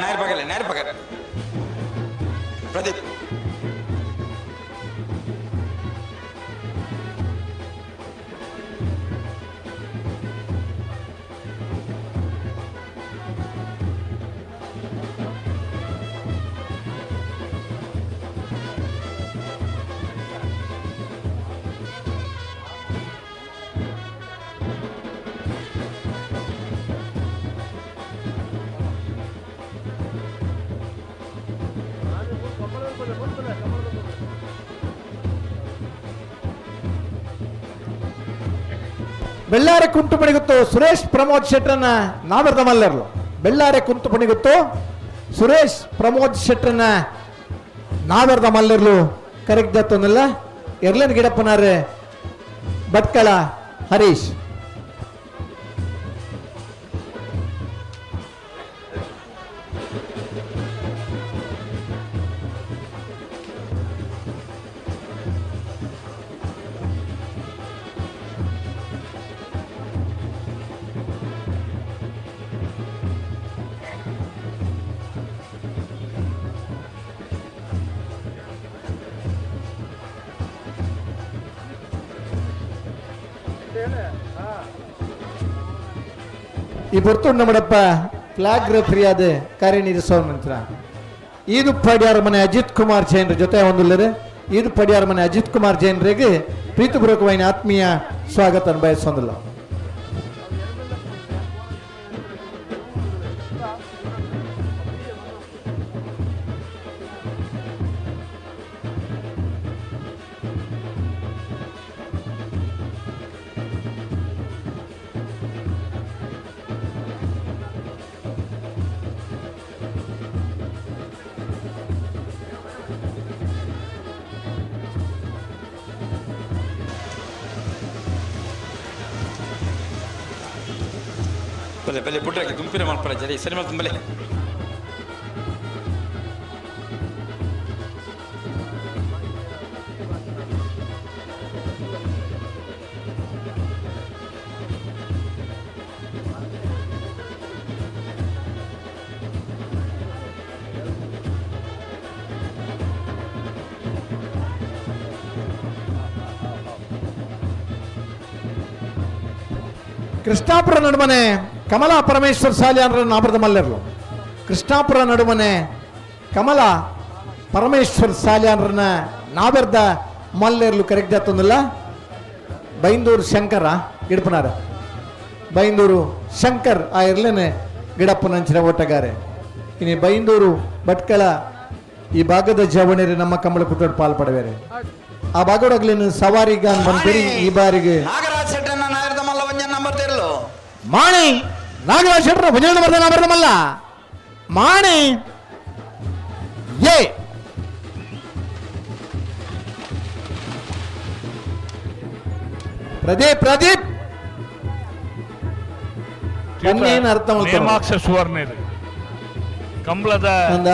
ನಾಯರ್ ಪಗಲೆ, ನಾಯರ್ ಪಗಲೆ ಪ್ರದೀಪ್. ಬೆಳ್ಳಾರೆ ಕುಂಟು ಪಣಿಗುತ್ತು ಸುರೇಶ್ ಪ್ರಮೋದ್ ಶೆಟ್ಟರನ್ನ ನಾವರ್ದ ಮಲ್ಲರ್ಲು. ಬೆಳ್ಳಾರೆ ಕುಂಟು ಪಣಿಗುತ್ತು ಸುರೇಶ್ ಪ್ರಮೋದ್ ಶೆಟ್ಟರನ್ನ ನಾವರ್ದ ಮಲ್ಲರ್ಲು ಕರೆಕ್ಟ್ ದತ್ತೊಂದಿಲ್ಲ. ಎರ್ಲನ್ ಗಿಡಪ್ಪನಾರೆ ಭಟ್ಕಳ ಹರೀಶ್. ಈ ಪೊರ್ತುಂಡ ಮಡಪ್ಪ ಫ್ಲಾಗ್ ರೆಫ್ರಿ ಆದ ಕಾರ್ಯನಿರ್ವಹಿಸುವ ನಂತರ ಈದು ಪಡಿಯಾರ ಮನೆ ಅಜಿತ್ ಕುಮಾರ್ ಜೈನ್ರ ಜೊತೆ ಹೊಂದಿಲ್ಲರೆ. ಈದು ಪಡಿಯಾರ ಮನೆ ಅಜಿತ್ ಕುಮಾರ್ ಜೈನ್ರಿಗೆ ಪ್ರೀತಿಪೂರ್ವಕವಾಗಿ ಆತ್ಮೀಯ ಸ್ವಾಗತ ಬಯಸೊಂದಿಲ್ಲ. ಬಲೆ ಬಲೆ ಬುಡ್ರಾಗಿ ಗುಂಪಿನ ಮಾಡ್ಕೊಳ್ಳ ಜರಿ ಸರಿ ಮಾಡ್ತೀನಿ ಬಲೆ. ಕೃಷ್ಣಾಪುರ ನಡುಮನೆ ಕಮಲಾ ಪರಮೇಶ್ವರ್ ಸಾಲ್ಯಾನ್ರ ನಾಬರದ ಮಲ್ಲೆರ್ಲು. ಕೃಷ್ಣಾಪುರ ನಡುಮನೆ ಕಮಲಾ ಪರಮೇಶ್ವರ್ ಸಾಲ್ಯಾನ್ರನ್ನ ನಾವೆರ್ದ ಮಲ್ಲೆರ್ಲು ಕರೆಕ್ಟ್ ಜಾತೊಂದಿಲ್ಲ. ಬೈಂದೂರು ಶಂಕರ ಗಿಡಪನಾರ, ಬೈಂದೂರು ಶಂಕರ್ ಆ ಇರ್ಲೇನೆ ಗಿಡಪ್ಪನಂಚಿನ ಓಟಗಾರೆ. ಇನ್ನು ಬೈಂದೂರು ಭಟ್ಕಳ ಈ ಭಾಗದ ಜವಣೇರಿ ನಮ್ಮ ಕಂಬಳ ಕುಟ್ಟೋಡು ಪಾಲ್ ಪಡವೇರೆ. ಆ ಭಾಗಡೋಗ್ಲಿನ ಸವಾರಿಗಾನ್ ಬಂದ್ರಿ ಈ ಬಾರಿಗೆ ಮಾಣಿ ನಾಗರಾಜ್ ಶೆಟ್ಟರ ಭಜನೆ ಬರ್ದ ನಾಬರ್ದ ಮಲ್ಲ ಮಾಣಿ ಎ ಪ್ರದೀಪ್ ಪ್ರದೀಪ್ ಪನ್ನೇನ ಅರ್ಥ ನೇಮಾಕ್ಷ ಸುವರ್ಣ ಇದು ಕಂಬಳದ ಅಂದ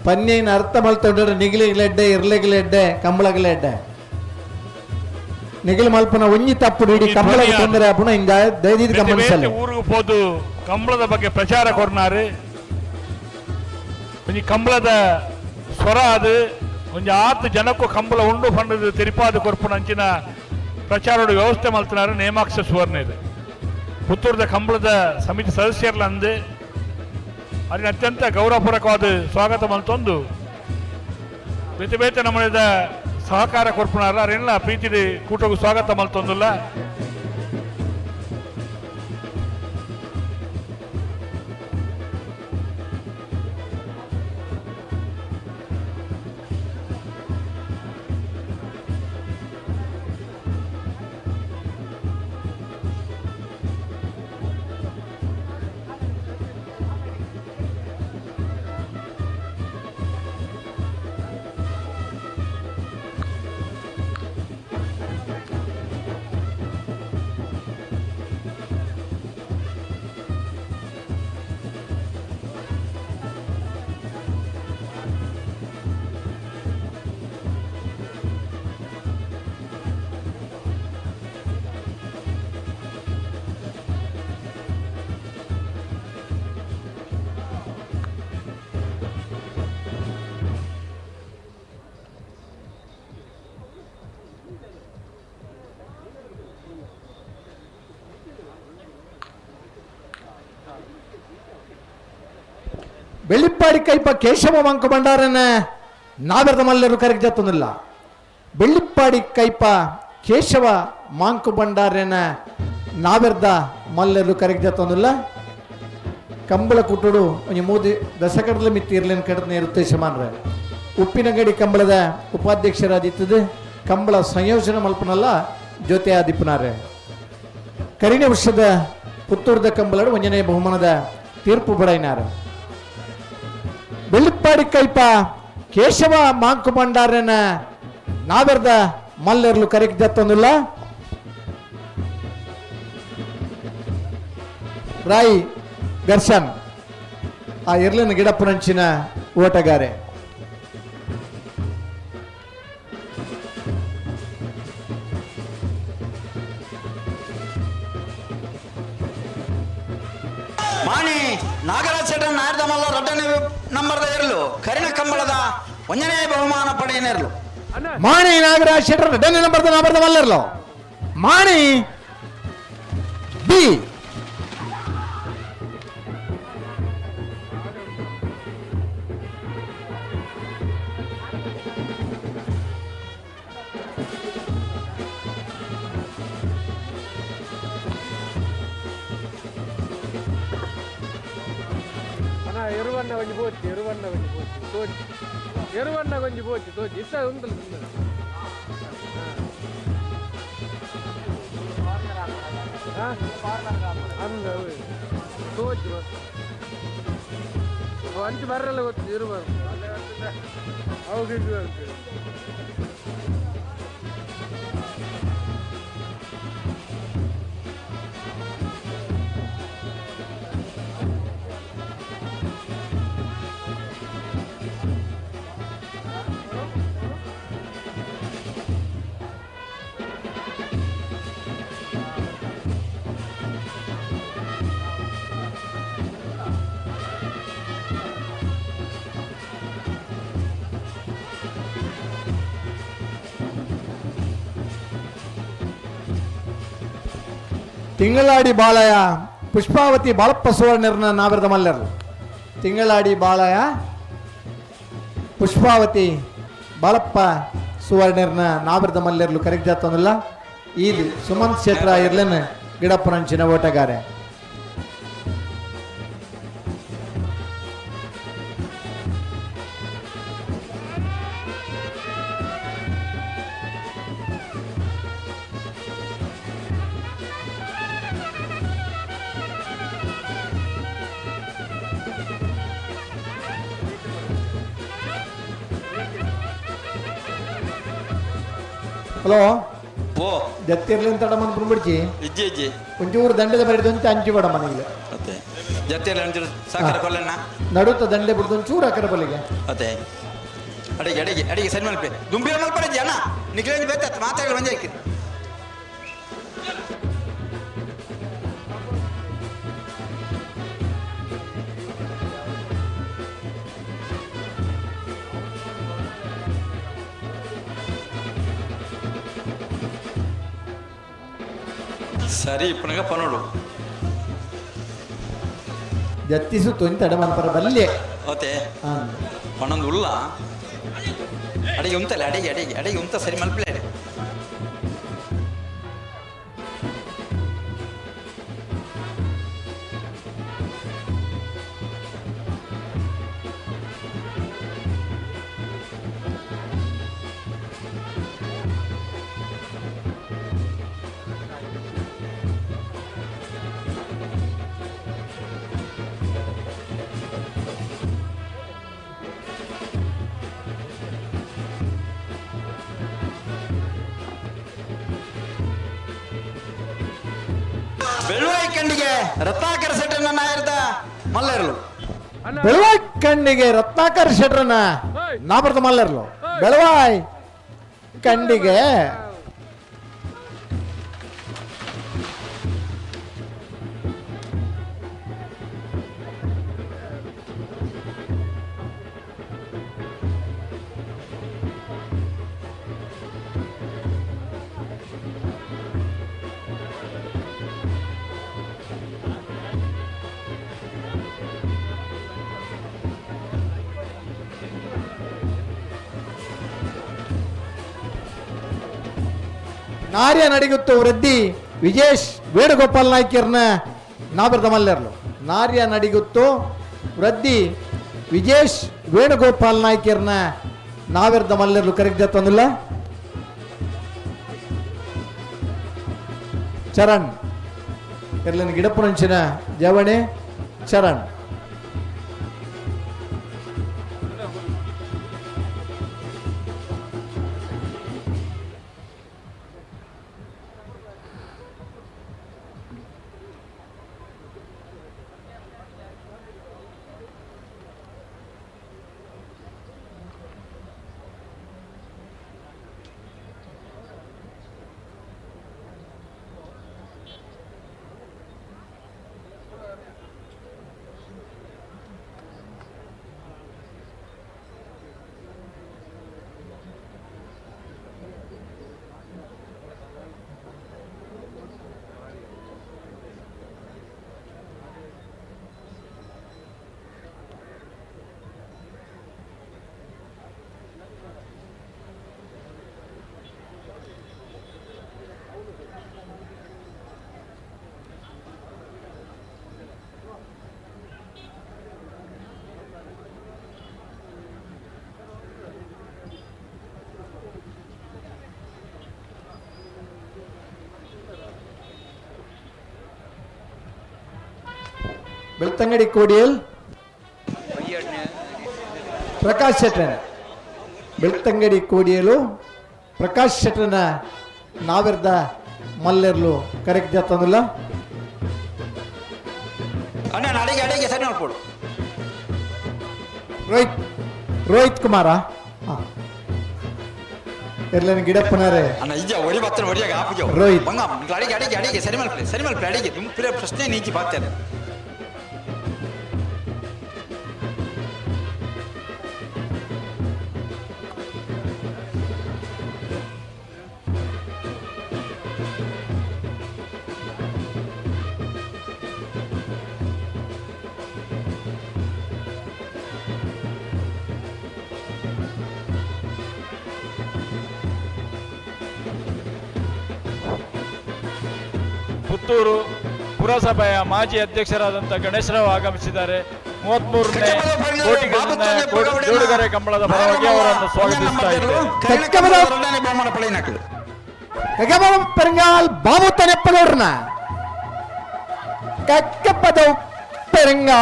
ಪನ್ನೇನ ಅರ್ಥ ಮಲ್ತೊಂಡ್ರೆ ನಿಗಿಲಿಗ್ಲೆಡ್ಡೆ ಇರ್ಲಿಗ್ಲೆಡ್ಡೆ ಕಂಬಳಗ್ಲೆಡ್ಡೆ ನಿಗಿಲು ಮಲ್ಪನ ಒಂಜಿ ತಪ್ಪು ಇಡೀ ಕಂಬಳ ತೊಂದರೆ ಆಪುನ ಇಂದ ದಯದೀದ್ ಗಮನಿಸಲ್ಲ. ಊರಿಗೆ ಪೋದು ಕಂಬಳದ ಬಗ್ಗೆ ಪ್ರಚಾರ ಕೊರ್ನಾರು. ಒಂಜಿ ಕಂಬಳದ ಸ್ವರ ಅದು ಒಂಜಿ ಆತ್ ಜನಕ್ಕೂ ಕಂಬಳ ಉಂಡು ಪಂಡದು ತಿರುಪಾದು ಕೊರ್ಪುನ ಅಂಚಿನ ಪ್ರಚಾರದ ವ್ಯವಸ್ಥೆ ಮಲ್ತನಾರು ನೇಮಾಕ್ಷ ಸುವರ್ಣ ಇದು. ಪುತ್ತೂರದ ಕಂಬಳದ ಸಮಿತಿ ಸದಸ್ಯರ್ಲಂದು ಅದನ್ನ ಅತ್ಯಂತ ಗೌರವಪೂರ್ವಕವಾದ ಸ್ವಾಗತ ಮಲ್ತೊಂದು ಬೇತೆ ಬೇತೆ ನಮ್ಮದ ಸಹಕಾರ ಕೊರ್ಪುನಾರ ಅರೆಲ್ಲ ಪ್ರೀತಿ ಕೂಟಗೂ ಸ್ವಾಗತ ಮಲ್ತೊಂದುಲ್ಲ. ಬೆಳ್ಳಿಪ್ಪಾಡಿ ಕೈಪ ಕೇಶವ ಮಂಕು ಭಂಡಾರನ ನಾವೆರ್ದ ಮಲ್ಲರು ಕರೆಗೆ ಜತ್ತೊಂದಿಲ್ಲ. ಬೆಳ್ಳಿಪ್ಪಾಡಿ ಕೈಪ ಕೇಶವ ಮಾಂಕು ಭಂಡಾರನ ನಾವೆರ್ದ ಮಲ್ಲರು ಕರೆಗೆ ಜತ್ತೊಂದಿಲ್ಲ. ಕಂಬಳ ಕುಟ್ಟುಡು ಒಂಜಿ ಮೂದಿ ದಶಕಡಲ ಮಿತ್ತಿ ಇರ್ಲೇನು ಕಡದ ಉದ್ದೇಶ ಮಾನ್ರೆ. ಉಪ್ಪಿನಂಗಡಿ ಕಂಬಳದ ಉಪಾಧ್ಯಕ್ಷರಾದಿತ್ತದು ಕಂಬಳ ಸಂಯೋಜನೆ ಮಲ್ಪನಲ್ಲ ಜೊತೆ ಆದಿಪ್ಪನಾರೆ. ಕರಿನ ವರ್ಷದ ಪುತ್ತೂರದ ಕಂಬಳಡು ಒಂಜನೇ ಬಹುಮಾನದ ತೀರ್ಪು ಬಡೈನಾರ. ಬೆಳ್ಳಿಪ್ಪಾಡಿ ಕೈಪ ಕೇಶವ ಮಾಂಕು ಭಂಡಾರನ ನಾವೆರ್ದ ಮಲ್ಲೆರ್ಲು ಕರೆಕ್ ಜತ್ತೊಂದಿಲ್ಲ. ರಾಯ್ ಗರ್ಶನ್ ಆ ಎರ್ಲಿನ ಗಿಡಪ್ಪನಂಚಿನ ಓಟಗಾರೆ. ಮಾಣಿ ನಾಗರಾಜ್ ಶೆಟ್ಟರ್ ನಾಯರ್ದ ಮಲ್ಲ ರಡ್ಡನೇ ನಂಬರ್ದ ಇರಲು ಕರಿಣ ಕಂಬಳದ ಒಂಜನೇ ಬಹುಮಾನ ಪಡೆಯನಿರಲು. ಮಾಣಿ ನಾಗರಾಜ್ ಶೆಟ್ಟರ್ ರಡ್ಡನೇ ನಂಬರ್ದ ನಾಬರ್ದ ಮಲ್ಲರ್ಲು. ಮಾಣಿ ಬಿ ಎರುವಣ್ಣ ಒಂಜಿ ಪೋಚಿ ಎರುವಣ್ಣ ಒಂಜಿ ಪೋಚಿ ತೋಜಿ ಎರುವಣ್ಣ ಒಂಜಿ ಪೋಚಿ ತೋಜಿ ಇತ್ತ ಉಂಟು ಅಂದ ತೋಜಿ ಅಂಚು ಬರಲ್ಲ ಗೊತ್ತು ಇರುವ ಅವು ತಿಂಗಳಾಡಿ ಬಾಳಯ ಪುಷ್ಪಾವತಿ ಬಾಳಪ್ಪ ಸುವರ್ಣರ್ನ ನಾವಿರದ ಮಲ್ಲರು. ತಿಂಗಳಾಡಿ ಬಾಳಯ ಪುಷ್ಪಾವತಿ ಬಾಳಪ್ಪ ಸುವರ್ಣರ್ನ ನಾವಿರದ ಮಲ್ಲೆರ್ಲು ಕರೆಕ್ಟ್ ಜಾತಂದಿಲ್ಲ. ಇದು ಸುಮಂತ್ ಶೆಟ್ರ ಇರ್ಲೇನ ಗಿಡಪ್ಪನಂಚಿನ ಓಟಗಾರೆ. ಹಲೋ ಓ ಜತ್ತಿರ್ಲಿ ಅಂತ ತಡ ಬಿಡ್ಚಿ. ಇಜ್ಜಿ ಇಜ್ಜಿ. ಒಂಚೂರು ದಂಡೆದ ಬರಿದು ಅಂತ ಅಂಚು ಬೇಡ ಮನೆಗೆ. ಅತ್ತೆ ಜತ್ತಿರ್ಲಿ ಒಂಚೂರು ಸಾಕಾರ ಕೊಲ್ಲಣ್ಣ. ನಡುತ್ತ ದಂಡೆ ಬಿಡ್ದು ಒಂಚೂರು ಅಕರ ಬಲಿಗೆ. ಅತ್ತೆ ಅಡಿಗೆ ಅಡಿಗೆ ಅಡಿಗೆ ಸರಿ ಮಲ್ಪೆ ದುಂಬಿರ ಮಲ್ಪಡೆ ಅಣ್ಣ ನಿಖಿಲೇಂಜ್ ಬೇತತ್ ಮಾತಾಡಲಿ ಒಂಜೆ ಹಾಕಿ. ಸರಿ ಇಪ್ಪನಗ ಪನೋಡು. ಜತ್ತಿಸು ತೊಂತ ತಡ ಮನ್ಪರ ಬಲ್ಲೆ. ಓತೆ ಪಣೊಂದು ಉಲ್ಲ ಅಡಿಗೆ ಉಂತಲ್ಲ ಅಡಿಗೆ ಅಡಿಗೆ ಅಡಿಗೆ ಉಂತ ಸರಿ ಮಲ್ಪಲೆ. ಬೆಳುವಾಯಿ ಕಣ್ಣಿಗೆ ರತ್ನಾಕರ ಶೆಟ್ಟರನ್ನ ನಾಯರ್ದ ಮಲ್ಲರ್ಲು. ಬೆಳವಾಯ್ ಕಣ್ಣಿಗೆ ರತ್ನಾಕರ್ ಶೆಟ್ಟರನ್ನ ನಾಬರ್ದ ಮಲ್ಲರ್ಲು. ಬೆಳವಾಯ್ ಕಣ್ಣಿಗೆ ನಾರ್ಯ ನಡಿಗುತ್ತು ವೃದ್ಧಿ ವಿಜೇಶ್ ವೇಣುಗೋಪಾಲ್ ನಾಯ್ಕರ್ನ ನಾಬರ್ದ ಮಲ್ಲೆರ್ಲು. ನಾರ್ಯ ನಡಿಗುತ್ತು ವೃದ್ಧಿ ವಿಜೇಶ್ ವೇಣುಗೋಪಾಲ್ ನಾಯ್ಕರ್ನ ನಾವೆರ್ದ ಮಲ್ಲೆರ್ಲು ಕರೆಕ್ಟ್ ಜತ್ತೊಂದಿಲ್ಲ. ಚರಣ್ ಎರ್ಲಿನ ಗಿಡಪ್ಪನಂಚಿನ ಜವಣೆ ಚರಣ್. ಬೆಳ್ತಂಗಡಿ ಕೋಡಿಯಲ್ ಪ್ರಕಾಶ್ ಶೆಟ್ಟರನ. ಬೆಳ್ತಂಗಡಿ ಕೋಡಿಯಲು ಪ್ರಕಾಶ್ ಶೆಟ್ಟರನ ನಾವೆರ್ದ ಮಲ್ಲೆರ್ಲು ಕರೆಕ್ಟ್ ಜಾತಂದಿಲ್ಲ. ಅಣ್ಣ ಅಡಿಗೆ ಅಡಿಗೆ ಸರಿ ನೋಡ್ಕೊಡು. ರೋಹಿತ್ ರೋಹಿತ್ ಕುಮಾರ ಹಾಂ ಎರ್ಲೇನು ಗಿಡಪ್ಪನರೇ. ಅಣ್ಣ ಇಜ್ಜ ಒಡಿ ಬತ್ತನ ಒಡಿಯಾಗ ಆಪುಜ. ರೋಹಿತ್. ಬಂಗ ಅಡಿಗೆ ಅಡಿಗೆ ಅಡಿಗೆ ಸರಿ ಮಲ್ಪಲೆ ಸರಿ ಮಲ್ಪಲೆ ಅಡಿಗೆ ದುಂಪಿರ ಪ್ರಶ್ನೆ ನೀಚಿ ಬಾತ್ತಾರೆ. Puttur ಪುರಸಭೆಯ ಮಾಜಿ ಅಧ್ಯಕ್ಷರಾದಂಥ ಗಣೇಶರಾವ್ ಆಗಮಿಸಿದ್ದಾರೆ. 33ನೇ ಕೋಟಿಗಳಿಂದ ಜೋಡುಗರೆ ಕಂಬಳದ ಪರವಾಗಿ ಅವರನ್ನು ಸ್ವಾಗತಿಸ್ತಾ ಇದ್ದೇನೆ. ಪೆರಂಗಾಲ್ ಬಾಬು ತನೆಪ್ಪಗೌಡ್ರನ ಕಕ್ಕಪ್ಪದವು ಪೆರಂಗಾ.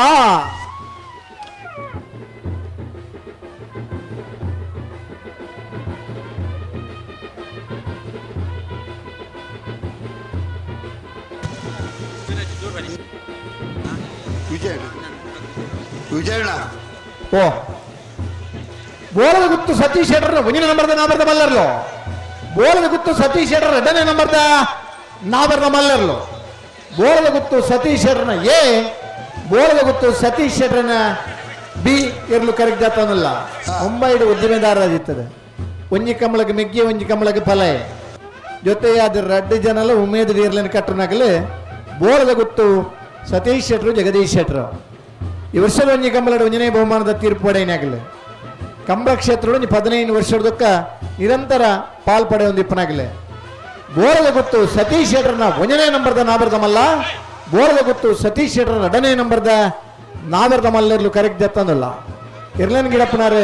ವಿಜಯಣ್ಣ, ವಿಜಯಣ್ಣ. ಓ ಬೋಲದ ಗುತ್ತು ಸತೀಶ್ ಶೆಟ್ಟರ್ ಒಂದಿನ ನಂಬರ್ದ ನಾಬರ್ದ ಮಲ್ಲರ್ಲು. ಬೋಲದ ಗುತ್ತು ಸತೀಶ್ ಶೆಟ್ಟರ್ ಎರಡನೇ ನಂಬರ್ದ ನಾಬರ್ದ ಮಲ್ಲರ್ಲು. ಬೋಲದ ಗುತ್ತು ಸತೀಶ್ ಶೆಟ್ಟರ್ನ ಎ, ಬೋಲದ ಗುತ್ತು ಸತೀಶ್ ಶೆಟ್ಟರ್ನ ಬಿ ಇರ್ಲು ಕರೆಕ್ಟ್ ಜಾತನಲ್ಲ. ಮುಂಬೈಡು ಉದ್ದಿಮೆದಾರರಾಗಿರ್ತದೆ. ಒಂಜಿ ಕಮಲಕ್ಕೆ ಮೆಗ್ಗಿ, ಒಂಜಿ ಕಮಲಕ್ಕೆ ಫಲ ಜೊತೆಯಾದ ರಡ್ಡು ಜನಲ ಉಮೇದ್ ಇರ್ಲಿನ ಕಟ್ಟನಾಗಲಿ. ಬೋಲದ ಗುತ್ತು ಸತೀಶ್ ಶೆಟ್ಟರು, ಜಗದೀಶ್ ಶೆಟ್ಟರು ಈ ವರ್ಷದ ಒಂಜಿ ಕಂಬಳಡ್ ಒಂಜನೇ ಬಹುಮಾನದ ತೀರ್ಪು ಪಡೆಯನಾಗಲಿ. ಕಂಬಳ ಕ್ಷೇತ್ರ ಒಂಜಿ 15 ವರ್ಷದಕ್ಕ ನಿರಂತರ ಪಾಲ್ ಪಡೆಯೊಂದು ಇಪ್ಪನಾಗಲಿ. ಬೋರದ ಗುತ್ತು ಸತೀಶ್ ಶೆಟ್ಟರ್ನ ಒಂದನೇ ನಂಬರ್ದ ನಾಬರ್ದ ಮಲ್ಲ, ಬೋರದ ಗುತ್ತು ಸತೀಶ್ ಶೆಟ್ಟರ್ನ ಎರಡನೇ ನಂಬರ್ದ ನಾಬರ್ದ ಮಲ್ಲರ್ಲು ಕರೆಕ್ಟ್ ದತ್ತಂದಲ್ಲ. ಇರ್ಲನ್ ಗಿಡಪ್ಪನಾರೆ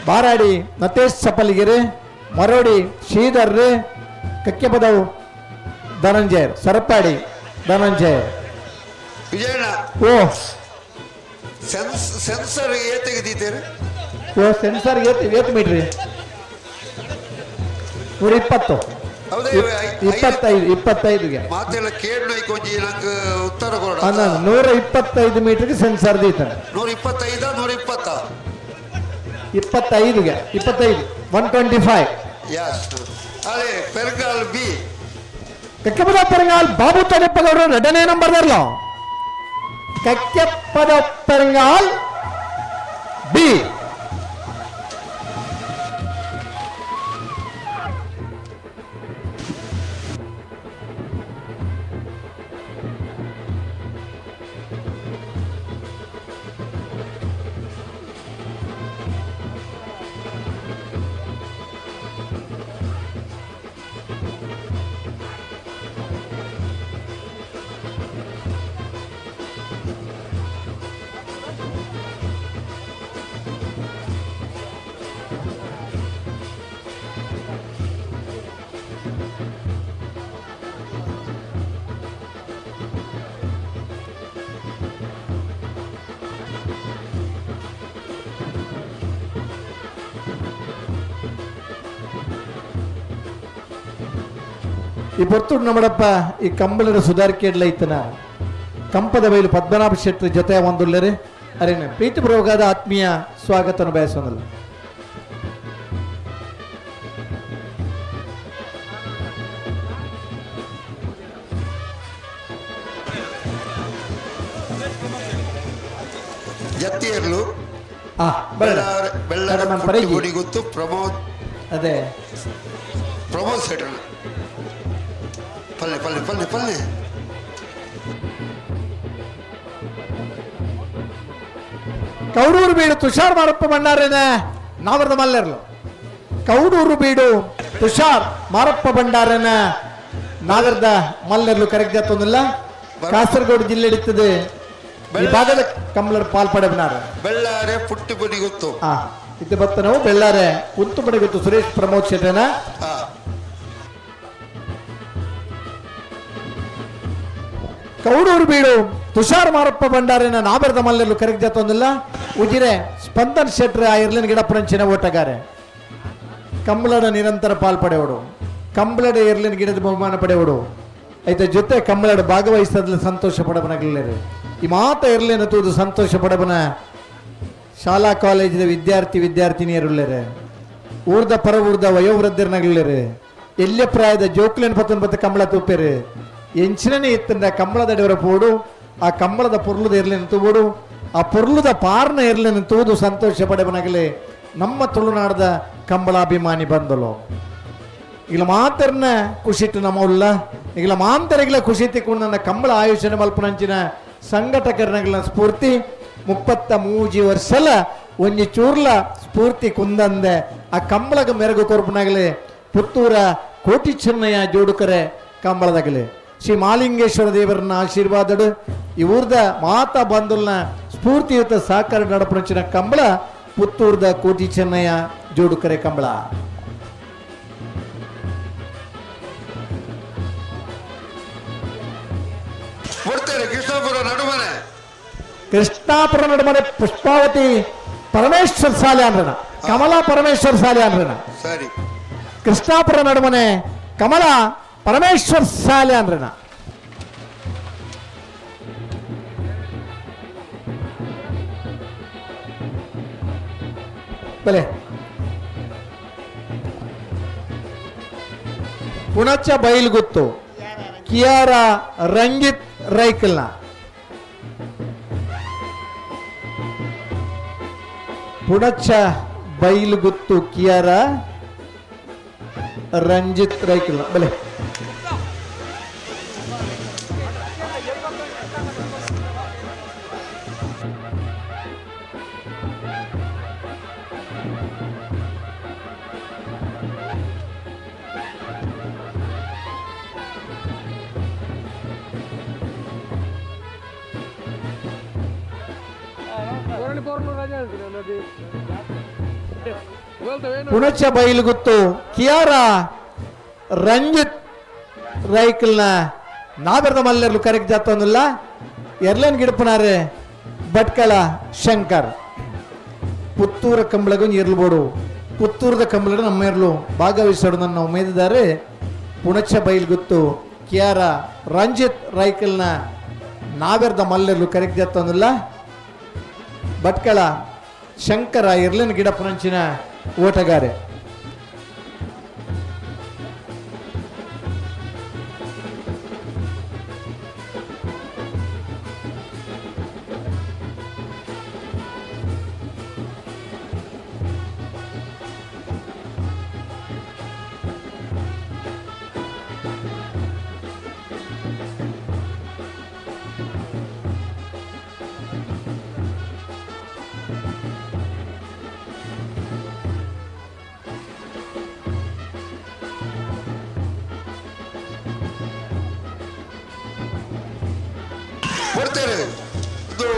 ಬಾರಾಡಿ ನತೇಶ್ ಚಪ್ಪಲಿಗಿರಿ, ಮರೋಡಿ ಶ್ರೀಧರ್, ಕಕ್ಕೆಪದವು ಧನಂಜಯರ್, ಸರಪಾಡಿ ಧನಂಜಯರ್. ವಿಜಯಣ್ಣ. ಓ ಸೆನ್ಸರ್ ಏತೆಗೆ? ಓ ಸೆನ್ಸರ್ ಏತ್ ಏತ್ ಮೀಟ್ರಿ? 120. ಹೌದಾ? 25, 25ಗೆ. ಮಾತೆಲ್ಲ ಕೇಳು ಒಂಜಿ ನಂಗೆ ಉತ್ತರ ಕೊಡ. 125 ಮೀಟರ್ಗೆ ಸೆನ್ಸರ್ ದೀತಾನೆ. 125, 120? 25ಗೆ, 25, 125. ಎಸ್, ಅದೇ ಪೆರ್ಗಾಲ್ ಬಿ. ಕಕ್ಕೆಪದ ಪೆರಂಗಾಲ್ ಬಾಬು ತಡೆಪ್ಪಗೌಡರು ಎರಡನೇ ನಂಬರ್ದರ್ಲು. ಕಕ್ಕೆಪ್ಪದ ಪೆರಂಗಾಲ್ ಬಿ. ಈ ಪೊರ್ತುಡು ನಮ್ಮಡಪ್ಪ ಈ ಕಂಬಳದ ಸುಧಾರಿಕೆ ಐತನ ಕಂಪದ ಬೈಲು ಪದ್ಮನಾಭ ಶೆಟ್ಟರ್ ಜೊತೆ ಒಂದುಳ್ಳರೆ ಅರೇನ ಪ್ರೀತಿಪೂರ್ವಕವಾದ ಆತ್ಮೀಯ ಸ್ವಾಗತವನ್ನು ಬಯಸೋನಲ್ಲ. ಜತ್ತಿಯರ್ಲು ಬೆಳ್ಳಾರೆ ಗೊತ್ತು ಪ್ರಮೋದ್. ಅದೇ ಪ್ರಮೋದ್ ಶೆಟ್ಟರ್. ಪಲ್ಲೆ ಪಲ್ಲೆ ಪಲ್ಲೆ ಪಲ್ಲೆ. ಕೌಡೂರು ಬೀಡು ತುಷಾರ್ ಮಾರಪ್ಪ ಭಂಡಾರನ ನಾವರದ ಮಲ್ಲರ್ಲು. ಕೌಡೂರು ಬೀಡು ತುಷಾರ್ ಮಾರಪ್ಪ ಭಂಡಾರನ ನಾಗರದ ಮಲ್ಲರ್ಲು ಕರೆಕ್ಟ್ ಜಾತೊಂದಿಲ್ಲ. ಕಾಸರಗೋಡು ಜಿಲ್ಲೆ ಹಿಡಿತದೆ ಈ ಭಾಗದ ಕಂಬಳರ್ ಪಾಲ್ಪಡೆಬನಾರ. ಬೆಳ್ಳಾರೆ ಪುಟ್ಟಿ ಬಡಿ ಗೊತ್ತು. ಇದು ಬತ್ತ ನಾವು ಬೆಳ್ಳಾರೆ ಪುಟ್ಟು ಗೊತ್ತು ಸುರೇಶ್ ಪ್ರಮೋದ್ ಶೆಟ್ಟನ. ಕೌಡೂರು ಬೀಡು ತುಷಾರ್ ಮಾರಪ್ಪ ಭಂಡಾರಿನ ನಾಬರದ ಮಲ್ಲರ್ಲು ಕರೆಕ್ಟ್ ಜಾತೊಂದಿಲ್ಲ. ಉಜಿರೆ ಸ್ಪಂದನ್ ಶೆಟ್ರ್ ಆ ಇರ್ಲಿನ ಗಿಡ ಪುರಂಚಿನ ಓಟಗಾರೆ. ಕಂಬಳದ ನಿರಂತರ ಪಾಲ್ಪಡೆವಡು, ಕಂಬಳದ ಎರ್ಲಿನ ಗಿಡದ ಬಹುಮಾನ ಪಡೆವಡು. ಐತ ಜೊತೆ ಕಂಬಳದ ಭಾಗವಹಿಸದಲ್ಲಿ ಸಂತೋಷ ಪಡಬನಗಲಿರಿ. ಈ ಮಾತ ಎರ್ಲಿನ ತೂದು ಸಂತೋಷ ಪಡಬನ ಶಾಲಾ ಕಾಲೇಜಿನ ವಿದ್ಯಾರ್ಥಿ ವಿದ್ಯಾರ್ಥಿನಿಯರುಳ್ಳರೆ, ಊರ್ದ ಪರ ಊರ್ದ ವಯೋವೃದ್ಧರನಗಲಿರಿ, ಎಲ್ಯ ಪ್ರಾಯದ ಜೋಕ್ಲಿನ ಪತ್ತೊಂಬತ್ತು ಪತ್ತು ಕಂಬಳ ತೂಪೇರು. ಎಂಚಿನೇ ಇತ್ತಂದ ಕಂಬಳದಡಿಯವರ ಪೋಡು, ಆ ಕಂಬಳದ ಪೊರ್ಲುದ ಎರ್ಲಿನ ತೂಬೋಡು, ಆ ಪೊರ್ಲುದ ಪಾರ್ನ ಎರ್ಲಿನ ತೂದು ಸಂತೋಷ ಪಡೆಬನಗಲಿ ನಮ್ಮ ತುಳುನಾಡದ ಕಂಬಳಾಭಿಮಾನಿ ಬಂದಲು. ಇಲ್ಲ ಮಾತರ್ನ ಖುಷಿಟ್ಟು ನಮ್ಮವುಳ್ಳ ಇಲ್ಲ ಮಾಂತರಿಗಳ ಖುಷಿ ತಿಕ್ಕೊಂಡು ನನ್ನ ಕಂಬಳ ಆಯೋಜನೆ ಮಲ್ಪನಂಚಿನ ಸಂಘಟಕರನಗಳ ಸ್ಫೂರ್ತಿ 33 ವರ್ಷಲ ಒಂಜಿ ಚೂರ್ಲ ಸ್ಫೂರ್ತಿ ಕುಂದಂದೆ ಆ ಕಂಬಳಗ ಮೆರಗು ಕೊರ್ಪುನಾಗಲಿ ಪುತ್ತೂರ ಕೋಟಿ ಚೆನ್ನಯ್ಯ ಜೋಡುಕರೆ ಕಂಬಳದಾಗಲಿ. ಶ್ರೀ ಮಾಲಿಂಗೇಶ್ವರ ದೇವರನ್ನ ಆಶೀರ್ವಾದಡು ಈ ಊರ್ದ ಮಾತಾ ಬಂಧುಲ್ನ ಸ್ಫೂರ್ತಿಯುತ ಸಹಕಾರ ನಡಪುನಂಚಿನ ಕಂಬಳ ಪುತ್ತೂರ್ದ ಕೋಟಿ ಚೆನ್ನಯ್ಯ ಜೋಡುಕರೆ ಕಂಬಳ. ಕೊಡ್ತೇನೆ ಕೃಷ್ಣಾಪುರ ನಡುಮನೆ. ಕೃಷ್ಣಾಪುರ ನಡುಮನೆ ಪುಷ್ಪಾವತಿ ಪರಮೇಶ್ವರ್ ಸಾಲ್ಯಾನ್ರನ, ಕಮಲಾ ಪರಮೇಶ್ವರ್ ಸಾಲ್ಯಾನ್ರನ. ಸರಿ. ಕೃಷ್ಣಾಪುರ ನಡುಮನೆ ಕಮಲಾ ಪರಮೇಶ್ವರ್ ಸಾಲ್ಯಾನ್ರನ. ಬಲೆ ಪುಣಚ ಬೈಲ್ಗುತ್ತು ಕಿಯಾರ ರಂಜಿತ್ ರೈಕಲ್ನ. ಪುಣಚ ಬೈಲುಗುತ್ತು ಕಿಯಾರ ರಂಜಿತ್ ರೈಕಲ್ನ. ಬಲೆ ಪುಣಚ ಬೈಲುಗುತ್ತು ಕಿಯಾರ ರಂಜಿತ್ ರೈಕಲ್ನ ನಾಬೆರ್ದ ಮಲ್ಲೆರ್ಲು ಕರೆಕ್ ಜಾತೊಂದುಲ್ಲ. ಎರ್ಲೇನ್ ಗಿಡಪನಾರೆ ಭಟ್ಕಳ ಶಂಕರ್. ಪುತ್ತೂರ ಕಂಬಳಗೊಂಜಿ ಇರ್ಲ್ಬೋಡು, ಪುತ್ತೂರದ ಕಂಬಳ ನಮ್ಮ ಇರ್ಲು ಭಾಗವಹಿಸೋಡು ನನ್ನ ಉಮೇದಿದ್ದಾರೆ. ಪುಣಚ ಬೈಲ್ಗುತ್ತು ಕಿಯಾರ ರಂಜಿತ್ ರೈಕಲ್ನ ನಾವೆರ್ದ ಮಲ್ಲೆರ್ಲು ಕರೆಕ್ ಜಾತೊಂದುಲ್ಲ. ಭಟ್ಕಳ ಶಂಕರ ಇರ್ಲಿನ ಗಿಡ ಪುನಂಚಿನ ಓಟಗಾರೆ. ಕೊಡ್ತೇನೆ ಇದು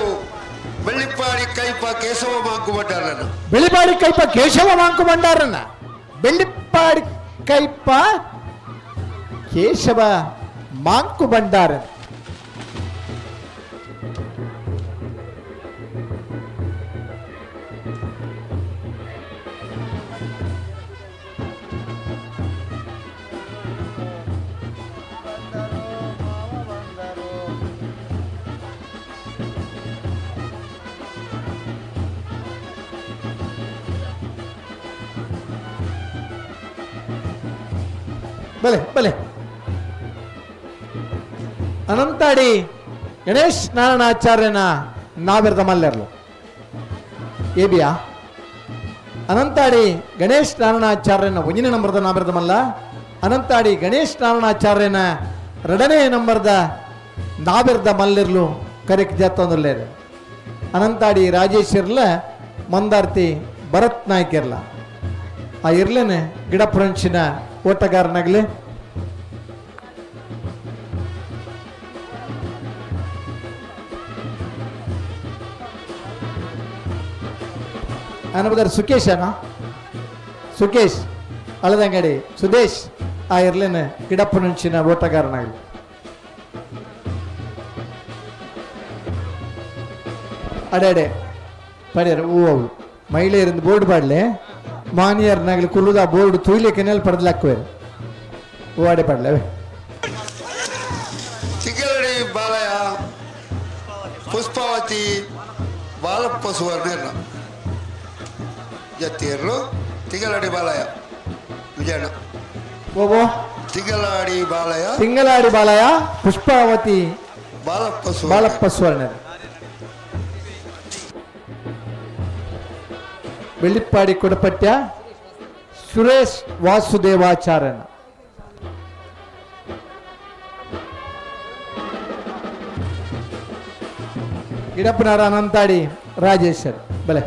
Bellippady ಕೈಪ Keshava Monk ಭಂಡಾರನ. Bellipadi ಕೈಪ Keshava Monk ಭಂಡಾರನ. Bellippady ಕೈಪ Keshava Monk ಭಂಡಾರನ್. ಬಲೆ ಬಲೆ ಅನಂತಾಡಿ ಗಣೇಶ್ ನಾರಾಯಣಾಚಾರ್ಯನ ನಾವೆರ್ದ ಮಲ್ಲೆರ್ಲು ಏಬಿಯಾ. ಅನಂತಾಡಿ ಗಣೇಶ್ ನಾರಾಯಣಾಚಾರ್ಯನ ಒಂದನೇ ನಂಬರ್ದ ನಾವೆರ್ದ ಮಲ್ಲ. ಅನಂತಾಡಿ ಗಣೇಶ್ ನಾರಾಯಣಾಚಾರ್ಯನ ಎರಡನೇ ನಂಬರ್ದ ನಾವೆರ್ದ ಮಲ್ಲೆರ್ಲು ಕರೆಕ್ ಜಾತೊಂದುಲ್ಲೇರು. ಅನಂತಾಡಿ ರಾಜೇಶ್ ಇರ್ಲ, ಮಂದಾರ್ತಿ ಭರತ್ ನಾಯ್ಕ ಇರ್ಲ. ಆ ಇರ್ಲೇನೆ ಗಿಡಪುರಂಚಿನ ಓಟಗಾರನಾಗಲಿ. ಅನಬದರ್ ಸುಕೇಶ್ ಅಣ್ಣ, ಸುಕೇಶ್ ಅಳದಂಗಡಿ ಸುದೇಶ್ ಆ ಇರ್ಲೇನೆ ಗಿಡಪ್ಪನಂಚಿನ ಓಟಗಾರನಾಗಲಿ. ಅಡೆ ಅಡೆ ಪಡೆಯರು ಹೂ ಅವು ಮಹಿಳೆಯರಿಂದ ಬೋರ್ಡ್ ಪಾಡ್ಲೆ ಮಾನಿಯರ್ನಾಗಲಿ ಕುಲ್ಲುದ ಬೋರ್ಡ್ ತೂಯ್ಲೆ ಕೆನೆಲ್ ಪಡೆದ್ಲಾಕ್ವೇರು ಹೂ ಅಡೆ ಪಾಡ್ಲೆ. ತಿಂಗಳಡಿ ಬಾಲಯ್ಯ ಪುಷ್ಪಾವತಿ ಬಾಲಪ್ಪ ಸುವರ್ಣ ಜತ್ತಿಯರ್ಲು ತಿಂಗಳಡಿ ಬಾಲಯ್ಯ ವಿಜಯಣ್ಣ. ಓಬೋ ತಿಂಗಳಾಡಿ ಬಾಲಯ್ಯ, ತಿಂಗಳಾಡಿ ಬಾಲಯ್ಯ ಪುಷ್ಪಾವತಿ ಬಾಲಪ್ಪ ಸುವರ್ಣ. ಬಾಲಪ್ಪ ಸುವರ್ಣರು. ಬೆಳ್ಳಿಪ್ಪಾಡಿ ಕೊಡಪಟ್ಯ ಸುರೇಶ್ ವಾಸುದೇವಾಚಾರ್ಯನ. ಗಿಡಪ್ಪನಾರ ಅನಂತಾಡಿ ರಾಜೇಶ್ವರ್. ಬಲೆ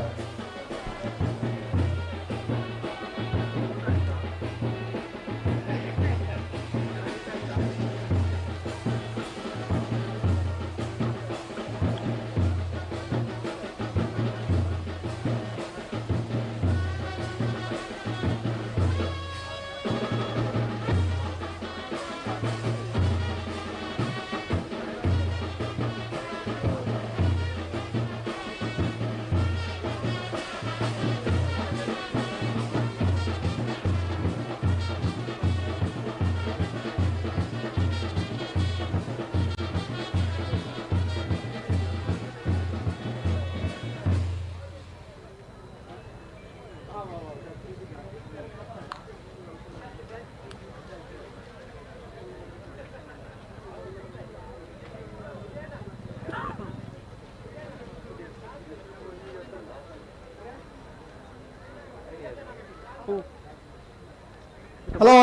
ಹಲೋ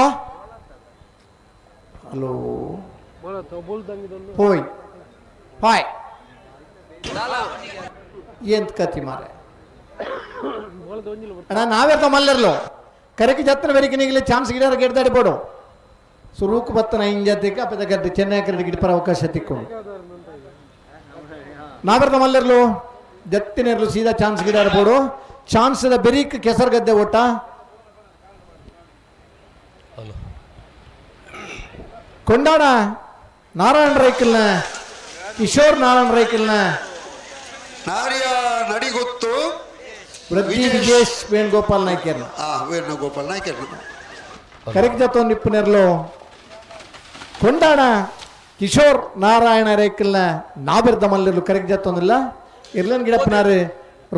ಹಲೋ ಹೋಯ್ ಹಾಯ್ ಎಂತ ಕತಿ ಮಾರೆ ಅಣ್ಣ ನಾವೆರ್ತ ಮಲ್ಲರ್ಲು ಕರೆಕ್ ಜತ್ತನ ಬೆರಿಕಿನಿಗಿಲ್ಲ ಚಾನ್ಸ್ ಗಿಡಾರ ಗೆಡ್ದಾಡಿ ಬೋಡು ಸುರೂಕು ಬತ್ತನ ಇಂಜತ್ತಿಗೆ ಅಪ್ಪದ ಗದ್ದೆ ಚೆನ್ನೈ ಕರೆಡಿ ಗಿಡಪರ ಅವಕಾಶ ತಿಕ್ಕೊಂಡು ನಾವೆರ್ತ ಮಲ್ಲರ್ಲು ಜತ್ತಿನೆರ್ಲು ಸೀದಾ ಚಾನ್ಸ್ ಗಿಡಾರ ಬೋಡು ಚಾನ್ಸ್ ಬೆರಿಕ್ ಕೆಸರು ಗದ್ದೆ ಓಟ ಕೊಂಡಾಡ ನಾರಾಯಣ ರೈಕಲ್ನ ಕಿಶೋರ್ ನಾರಾಯಣ ರೈಕಲ್ನ ನಾರ್ಯ ನಡಿಗೊತ್ತು ವೃದ್ಧಿ ವಿಜೇಶ್ ವೇಣುಗೋಪಾಲ್ ನಾಯ್ಕರ್ನ ವೇಣುಗೋಪಾಲ್ ನಾಯ್ಕರ್ನ ಕರೆಕ್ಟ್ ಜೊತೆ ನಿಪ್ಪುನೆರ್ಲು ಕೊಂಡಾಡ ಕಿಶೋರ್ ನಾರಾಯಣ ರೇಕಲ್ನ ನಾಬಿರ್ದ ಮಲ್ಲಿರ್ಲು ಕರೆಕ್ಟ್ ಜತ್ತೊಂದಿಲ್ಲ ಇರ್ಲನ್ ಗಿಡಪ್ಪನಾರು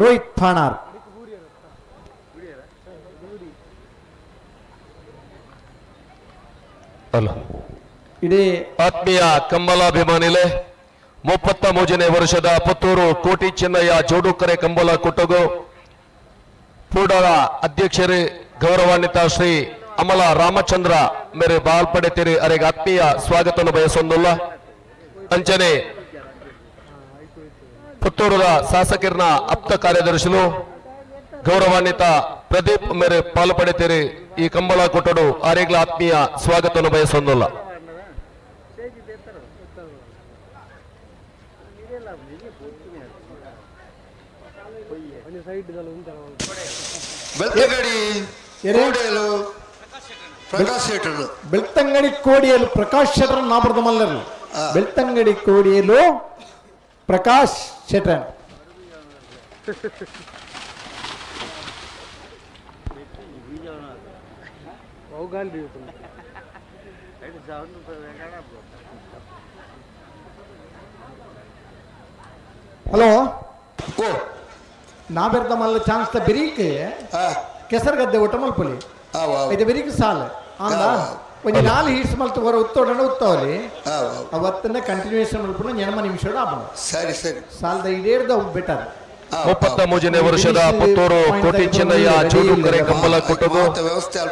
ರೋಹಿತ್ ಫಾಣಾರ್. ಇಡೀ ಆತ್ಮೀಯ ಕಂಬಲಾಭಿಮಾನಿಲೆ 33ನೇ ವರ್ಷದ ಪುತ್ತೂರು ಕೋಟಿ ಚೆನ್ನಯ್ಯ ಜೋಡುಕರೆ ಕಂಬಳ ಕೂಟಗು ಪೂಡರ ಅಧ್ಯಕ್ಷರೇ ಗೌರವಾನ್ವಿತ ಶ್ರೀ ಅಮಲ ರಾಮಚಂದ್ರ ಮೇರೆ ಬಾಲ್ ಪಡೆತೀರಿ ಅರೆಗೆ ಆತ್ಮೀಯ ಸ್ವಾಗತವನ್ನು ಬಯಸೊಂದುಲ್ಲ. ಅಂಚನೆ ಪುತ್ತೂರದ ಶಾಸಕರನ್ನ ಆಪ್ತ ಕಾರ್ಯದರ್ಶಿಲು ಗೌರವಾನ್ವಿತ ಪ್ರದೀಪ್ ಮೇರೆ ಪಾಲು ಪಡೆತೀರಿ ಈ ಕಂಬಳ ಕೂಟಡು ಆರೇಗ್ಲ ಆತ್ಮೀಯ ಸ್ವಾಗತವನ್ನು ಬಯಸೊಂದುಲ್ಲ. ಬೆಳ್ತಂಗಡಿ ಕೋಡಿಯಲು ಪ್ರಕಾಶ್ ಶೆಟ್ಟರು. ಬೆಳ್ತಂಗಡಿ ಕೋಡಿಯಲು ಪ್ರಕಾಶ್ ಶೆಟ್ಟರ್ ನಾಬರದ ಮಲ್ಲರು. ಬೆಳ್ತಂಗಡಿ ಕೋಡಿಯಲು ಪ್ರಕಾಶ್ ಶೆಟ್ಟರ್. ಹಲೋ ನಾಬೆರ್ದ ಮಲ್ಲ ಚಾನ್ಸ್ ತ ಬೆರೀಕ್ ಕೆಸರುಗದ್ದೆ ಊಟ ಮಲ್ಪೊಲಿ ಇದು ಬೆರೀಕ್ ಸಾಲ ಅಂದ ಒಂಜಿ ನಾಲ್ ಹೀಟ್ಸ್ ಮಲ್ತು ಹೊರ ಉತ್ತೋಡಣ ಉತ್ತವಲಿ ಅವತ್ತನ್ನ ಕಂಟಿನ್ಯೂಯೇಷನ್ ಮಲ್ಪುನ ಎನಮ ನಿಮಿಷ ಆಪುಂಡು. ಸರಿ ಸರಿ ಸಾಲದ ಇಡೇರ್ದ ಬೆಟರ್. 33ನೇ ವರ್ಷದ ಪುತ್ತೂರು ಕೋಟಿ ಚೆನ್ನಯ್ಯ ಜೋಡುಕರೆ ಕಂಬಳ ಕೂಟಗು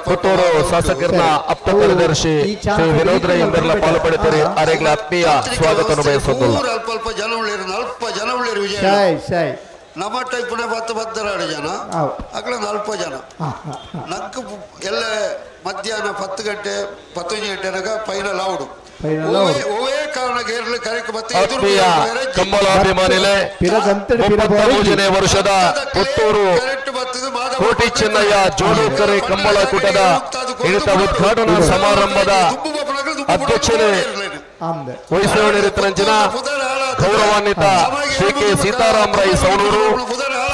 ಪುತ್ತೂರು ಶಾಸಕರನ್ನ ಆಪ್ತ ಕಾರ್ಯದರ್ಶಿ ಶ್ರೀ ವಿನೋದ್ ರೈ ಎಂಬೆಲ್ಲ ಪಾಲು ಪಡೆತೀರಿ ಆರೇಗ್ಲ ಆತ್ಮೀಯ ಸ್ವಾಗತವನ್ನು ಬಯಸೊಂದುಲ್ಲ. ಅಲ್ಪ ಅಲ್ಪ ಜನ ಉಳ್ಳೇರು ಅಲ್ಪ ಜನ ಉಳ್ಳೇರು ವಿಜಯ ಶಾಯ್ ಶಾಯ್ ನಮ್ಮ ಟೈಪ್ನ 10 10 ಜನ ಅಕಲ ಅಲ್ಪ ಜನ ನಂಗೆ ಎಲ್ಲ ಮಧ್ಯಾಹ್ನ 10 ಗಂಟೆ 11 ಗಂಟೆನಾಗ ಫೈನಲ್ ಆవుಡು. ಓವೇ ಕಾರಣಕ್ಕೆ ಇರಲಿ ಕರೆಕ್ ಮತ್ತೆ ಆತ್ಮೀಯ ಕಂಬಳಾಭಿಮಾನಿಲೆ 33ನೇ ವರ್ಷದ ಪುತ್ತೂರು ಕೋಟಿ ಚೆನ್ನಯ್ಯ ಜೋಡುಕರೆ ಕಂಬಳ ಕೂಟದ ಇಳಿತ ಉದ್ಘಾಟನಾ ಸಮಾರಂಭದ ಅಧ್ಯಕ್ಷತೆ ವಹಿಸಿಕೊಂಡಿರುತ್ತಂಚಿನ ಗೌರವಾನ್ವಿತ ಶ್ರೀ ಕೆ ಸೀತಾರಾಮ್ ರೈ ಸವಣೂರು,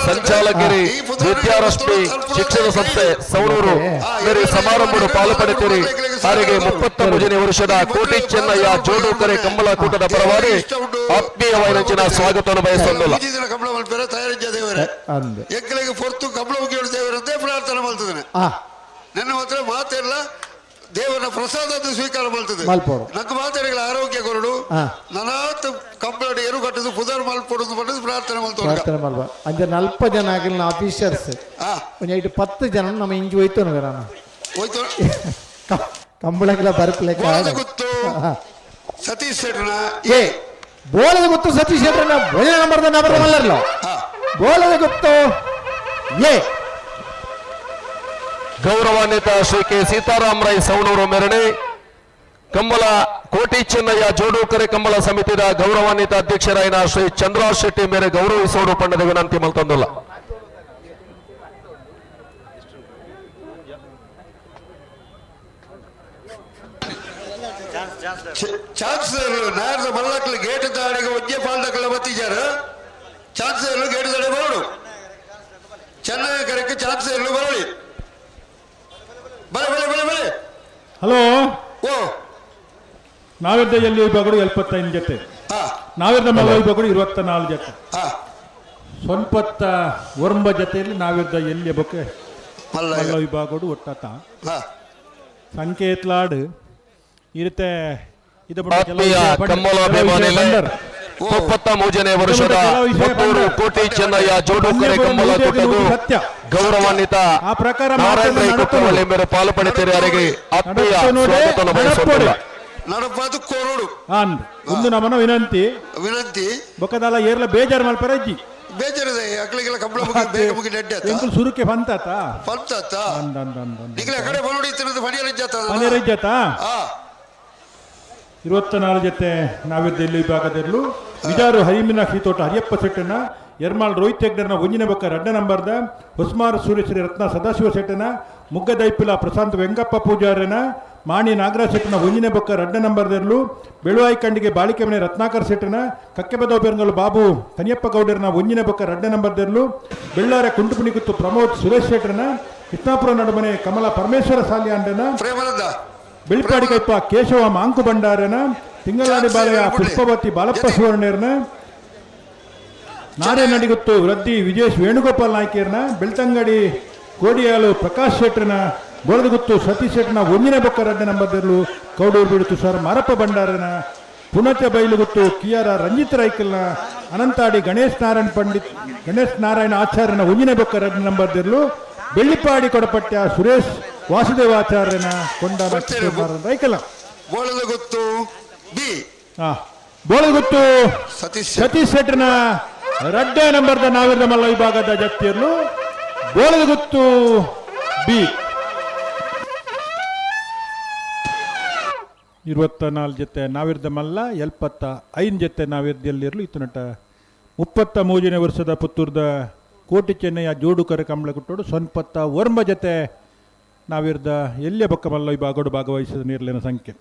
ಸಂಚಾಲಕರಿ ವಿದ್ಯಾರಶ್ಮಿ ಶಿಕ್ಷಣ ಸಂಸ್ಥೆ ಸವಣೂರು ಮೇರೆ ಸಮಾರಂಭದ ಪಾಲು ಪಡೆತೀರಿ. ಹಾಗೆ 33ನೇ ವರ್ಷದ ಕೋಟಿ ಚೆನ್ನಯ್ಯ ಜೋಡುಕರೆ ಕಂಬಳ ಕೂಟದ ಪರವಾಗಿ ಆತ್ಮೀಯವಾದ ಸ್ವಾಗತವನ್ನು ಬಯಸೊಂದಿಲ್ಲ. ಪ್ರಾರ್ಥನೆ ಮಾಡ್ತಿದ್ದೇನೆ ನನ್ನ ಮಾತ್ರ ಮಾತಿಲ್ಲ ದೇವರ ಪ್ರಸಾದ ಸ್ವೀಕಾರ ಮಾಡ್ತದೆ ನಂಗೆ ಮಾತಾಡಿಗಳ ಆರೋಗ್ಯ ಕೊರಡು ನನಾತ್ ಕಂಪ್ಲೇಂಟ್ ಏನು ಕಟ್ಟದು ಪುದರ್ ಮಲ್ಪೊಡುದು ಪಡೆದು ಪ್ರಾರ್ಥನೆ ಮಾಡ್ತಾರೆ. ಪ್ರಾರ್ಥನೆ ಮಲ್ಪ ಅಂಚೆ ನಲ್ಪ ಜನ ಆಗಿಲ್ಲ ಆಫೀಸರ್ಸ್ ಒಂಜಿ ಐಟು 10 ಜನ ನಮ್ಮ ಇಂಚು ಹೋಯ್ತು ನಾನು ಹೋಯ್ತು ಕಂಬಳಕ್ಕೆಲ್ಲ ಬರ್ಪಲೆಕ್ಕ ಗೊತ್ತು ಸತೀಶ್ ಶೆಟ್ಟರ್ನ ಏ ಬೋಲದ ಗೊತ್ತು ಸತೀಶ್ ಶೆಟ್ಟರ್ನ ಒಳ್ಳೆ ನಂಬರ್ದ ನಂಬರ್ ಮಲ್ಲರ್ಲ ಬೋಲದ ಗೊತ್ತು ಏ ಗೌರವಾನ್ವಿತ ಶ್ರೀ ಕೆ ಸೀತಾರಾಮ್ ರೈ ಸವಣೂರು ಮೆರಣೆ ಕಂಬಳ ಕೋಟಿ ಚೆನ್ನಯ್ಯ ಜೋಡುಕರೆ ಕಂಬಳ ಸಮಿತಿಯ ಗೌರವಾನ್ವಿತ ಅಧ್ಯಕ್ಷರಾಯಿನ ಶ್ರೀ ಚಂದ್ರರಾಜ್ ಶೆಟ್ಟಿ ಮೇರೆ ಗೌರವಿಸೋಡು ಪಂಡದ ವಿನಂತಿ ಮಲ್ತೊಂದುಲ್ಲ. ಚಾನ್ಸ್ ನಾರದ ಮಲ್ಲಕ್ಲು ಗೇಟ್ ದಾಡಿಗೆ ಒಜ್ಜೆ ಪಾಲ್ದಕ್ಕಲ ಬತ್ತಿಜಾರು ಚಾನ್ಸ್ ಗೇಟ್ ದಾಡಿ ಬರೋಡು ಚೆನ್ನೈ ಕರೆಕ್ ಚಾನ್ಸ್ ಬರಲಿ ಬಲೆ ಬಲೆ ಬಲೆ ಬಲೆ. ಹಲೋ ಓ ನಾವಿದ್ದ ಎಲ್ಲಿ ವಿಭಾಗಗಳು 75 ಜೊತೆ, ನಾವಿದ್ದ ಮಲ್ಲ ವಿಭಾಗಗಳು 24 ಜೊತೆ, ಸ್ವಲ್ಪ ಒರಂಬ ಜೊತೆಯಲ್ಲಿ ನಾವಿದ್ದ ಎಲ್ಲಿ ಬೊಕ್ಕೆ ಮಲ್ಲ ವಿಭಾಗಗಳು ಒಟ್ಟಾತ ಸಂಕೇತ್ಲಾಡು ಇರುತ್ತೆ. ಆತ್ಮೀಯ ಕಮ್ಮಲಾಭಿಮಾನಿಗಳೇ, 33ನೇ ವರ್ಷದ ಪುತ್ತೂರು ಕೋಟಿ ಚೆನ್ನಯ್ಯ ಜೋಡುಕರೆ ಕಂಬಳ ಕೂಟವು ಗೌರವಾನ್ವಿತ ನಾರಾಯಣ ರೈ ಕೊಕ್ಕವಳ್ಳಿ ಮೇರೆ ಪಾಲು ಪಡೆತೀರಿ ಅವರಿಗೆ ಆತ್ಮೀಯ ಸ್ವಾಗತವನ್ನು ಬಯಸುತ್ತಿಲ್ಲ. ನಡಪಾದು ಕೋರೋಡು ಅಂದ್ ಒಂದು ನಮನ ವಿನಂತಿ ವಿನಂತಿ ಬೊಕ್ಕದಲ್ಲ ಏರ್ಲ ಬೇಜಾರು ಮಲ್ಪರ ಅಜ್ಜಿ ಬೇಜಾರಿದೆ ಅಕ್ಲಿಗೆಲ್ಲ ಕಂಬಳ ಮುಗಿ ಬೇಗ ಮುಗಿ ನೆಡ್ಡೆ ಆತ ಎಂಕುಲು ಸುರುಕೆ ಬಂತಾತ ಪಂತಾತ ಅಂದ್ ಅಂದ್ ಅಂದ್ ಅಂದ್ ನಿಗಲೆ ಕಡೆ ಬರೋಡಿ ತಿನ್ನೋದು ಮನೆಯಲ್ಲಿ ಜಾತ ಮನೆಯಜ್ಜಾತ 24 ಜೊತೆ ನಾವಿದ್ದ ಇಲ್ಲಿ ವಿಭಾಗದಲ್ಲೂ ವಿಜಾರು ಹರಿಮಿನ ತೋಟ ಹರಿಯಪ್ಪ ಶೆಟ್ಟನ ಎರ್ಮಾಳ್ ರೋಹಿತ್ ಹೆಗ್ಡರ್ನ ಒಂಜಿನ ಬೊಕ್ಕ ರಡ್ಡ ನಂಬರ್ದ ಹೊಸ್ಮಾರ್ ಸೂರ್ಯಶ್ರೀ ರತ್ನ ಸದಾಶಿವ ಶೆಟ್ಟನ ಮುಗ್ಗದೈಪಿಲ ಪ್ರಶಾಂತ್ ವೆಂಕಪ್ಪ ಪೂಜಾರನ ಮಾಣಿ ನಾಗರಾಜ್ ಶೆಟ್ಟನ ಒಂಜಿನ ಬೊಕ್ಕ ರಡ್ಡ ನಂಬರ್ದಲ್ಲೂ ಬೆಳುವಾಯಿ ಕಂಡಿಗೆ ಬಾಳಿಕೆ ಮನೆ ರತ್ನಾಕರ್ ಶೆಟ್ಟನ ಕಕ್ಕೆಬದವ ಪೆರಂಗಲು ಬಾಬು ಕನಿಯಪ್ಪ ಗೌಡರನ ಒಂಜಿನ ಬೊಕ್ಕ ರಡ್ಡ ನಂಬರ್ದಲ್ಲೂ ಬೆಳ್ಳಾರ ಕುಂಟುಪುಣಿಗುತ್ತು ಪ್ರಮೋದ್ ಸುರೇಶ್ ಶೆಟ್ಟನ ಕೃಷ್ಣಾಪುರ ನಡುಮನೆ ಕಮಲ ಪರಮೇಶ್ವರ ಸಾಲಿಯಾಂಡನ ಬೆಳಿಪಾಡಿ ಕೈಪ ಕೇಶವ ಮಾಂಕು ಭಂಡಾರನ ತಿಂಗಳಾಡಿ ಬಾಲೆಯ ಪುಷ್ಪವತಿ ಬಾಲಪ್ಪ ಸುವರ್ಣರ್ನ ನಾರೇ ನಡಿಗುತ್ತು ವೃದ್ಧಿ ವಿಜೇಶ್ ವೇಣುಗೋಪಾಲ್ ನಾಯ್ಕರ್ನ ಬೆಳ್ತಂಗಡಿ ಕೋಡಿಯಾಳು ಪ್ರಕಾಶ್ ಶೆಟ್ಟರ್ನ ಗೋಳದಗುತ್ತು ಸತೀಶ್ ಶೆಟ್ಟರ್ನ ಒಂದಿನ ಬೊಕ್ಕ ರಡ್ಡ ನಂಬರ್ದಲ್ಲೂ ಕೌಡೂರು ಬೀಡು ತುಷಾರ್ ಮಾರಪ್ಪ ಭಂಡಾರನ ಪುಣಚ ಬೈಲುಗುತ್ತು ಕಿಯಾರ ರಂಜಿತ್ ರೈಕಲ್ನ ಅನಂತಾಡಿ ಗಣೇಶ್ ನಾರಾಯಣ್ ಪಂಡಿತ್ ಗಣೇಶ್ ನಾರಾಯಣ ಆಚಾರ್ಯನ ಒಂದಿನ ಬೊಕ್ಕ ರಡ್ಡ ನಂಬರ್ದಲ್ಲೂ ಬೆಳ್ಳಿಪಾಡಿ ಕೊಡಪಟ್ಯ ಸುರೇಶ್ ವಾಸುದೇವಾಚಾರ್ಯನ ಕೊಂಡ ರೈಕಲ ಬೋಳದ ಗೊತ್ತು ಬಿ ಬೋಳಗುತ್ತು ಸತೀಶ್ ಸತೀಶ್ ಶೆಟ್ಟರ್ನ ರಡ್ಡ ನಂಬರ್ದ ನಾವಿರ್ದ ಮಲ್ಲ ವಿಭಾಗದ ಜಪ್ತಿಯಲ್ಲೂ ಬೋಳಗುತ್ತು ಬಿ 24 ಜೊತೆ ನಾವಿರ್ದ ಮಲ್ಲ 75 ಜೊತೆ ನಾವಿರ್ದಲ್ಲಿರಲು ಇತ್ತು ನಟ 33ನೇ ವರ್ಷದ ಪುತ್ತೂರ್ದ ಕೋಟಿ ಚೆನ್ನಯ್ಯ ಜೋಡುಕರ ಕಂಬಳ ಕುಟ್ಟೋಡು 49 ಜೊತೆ ನಾವಿರ್ದ ಎಲ್ಲಿಯ ಬೊಕ್ಕ ಮಲ್ಲ ವಿಭಾಗಡು ಭಾಗವಹಿಸಿದ ನೀರ್ಲಿನ ಸಂಖ್ಯೆ.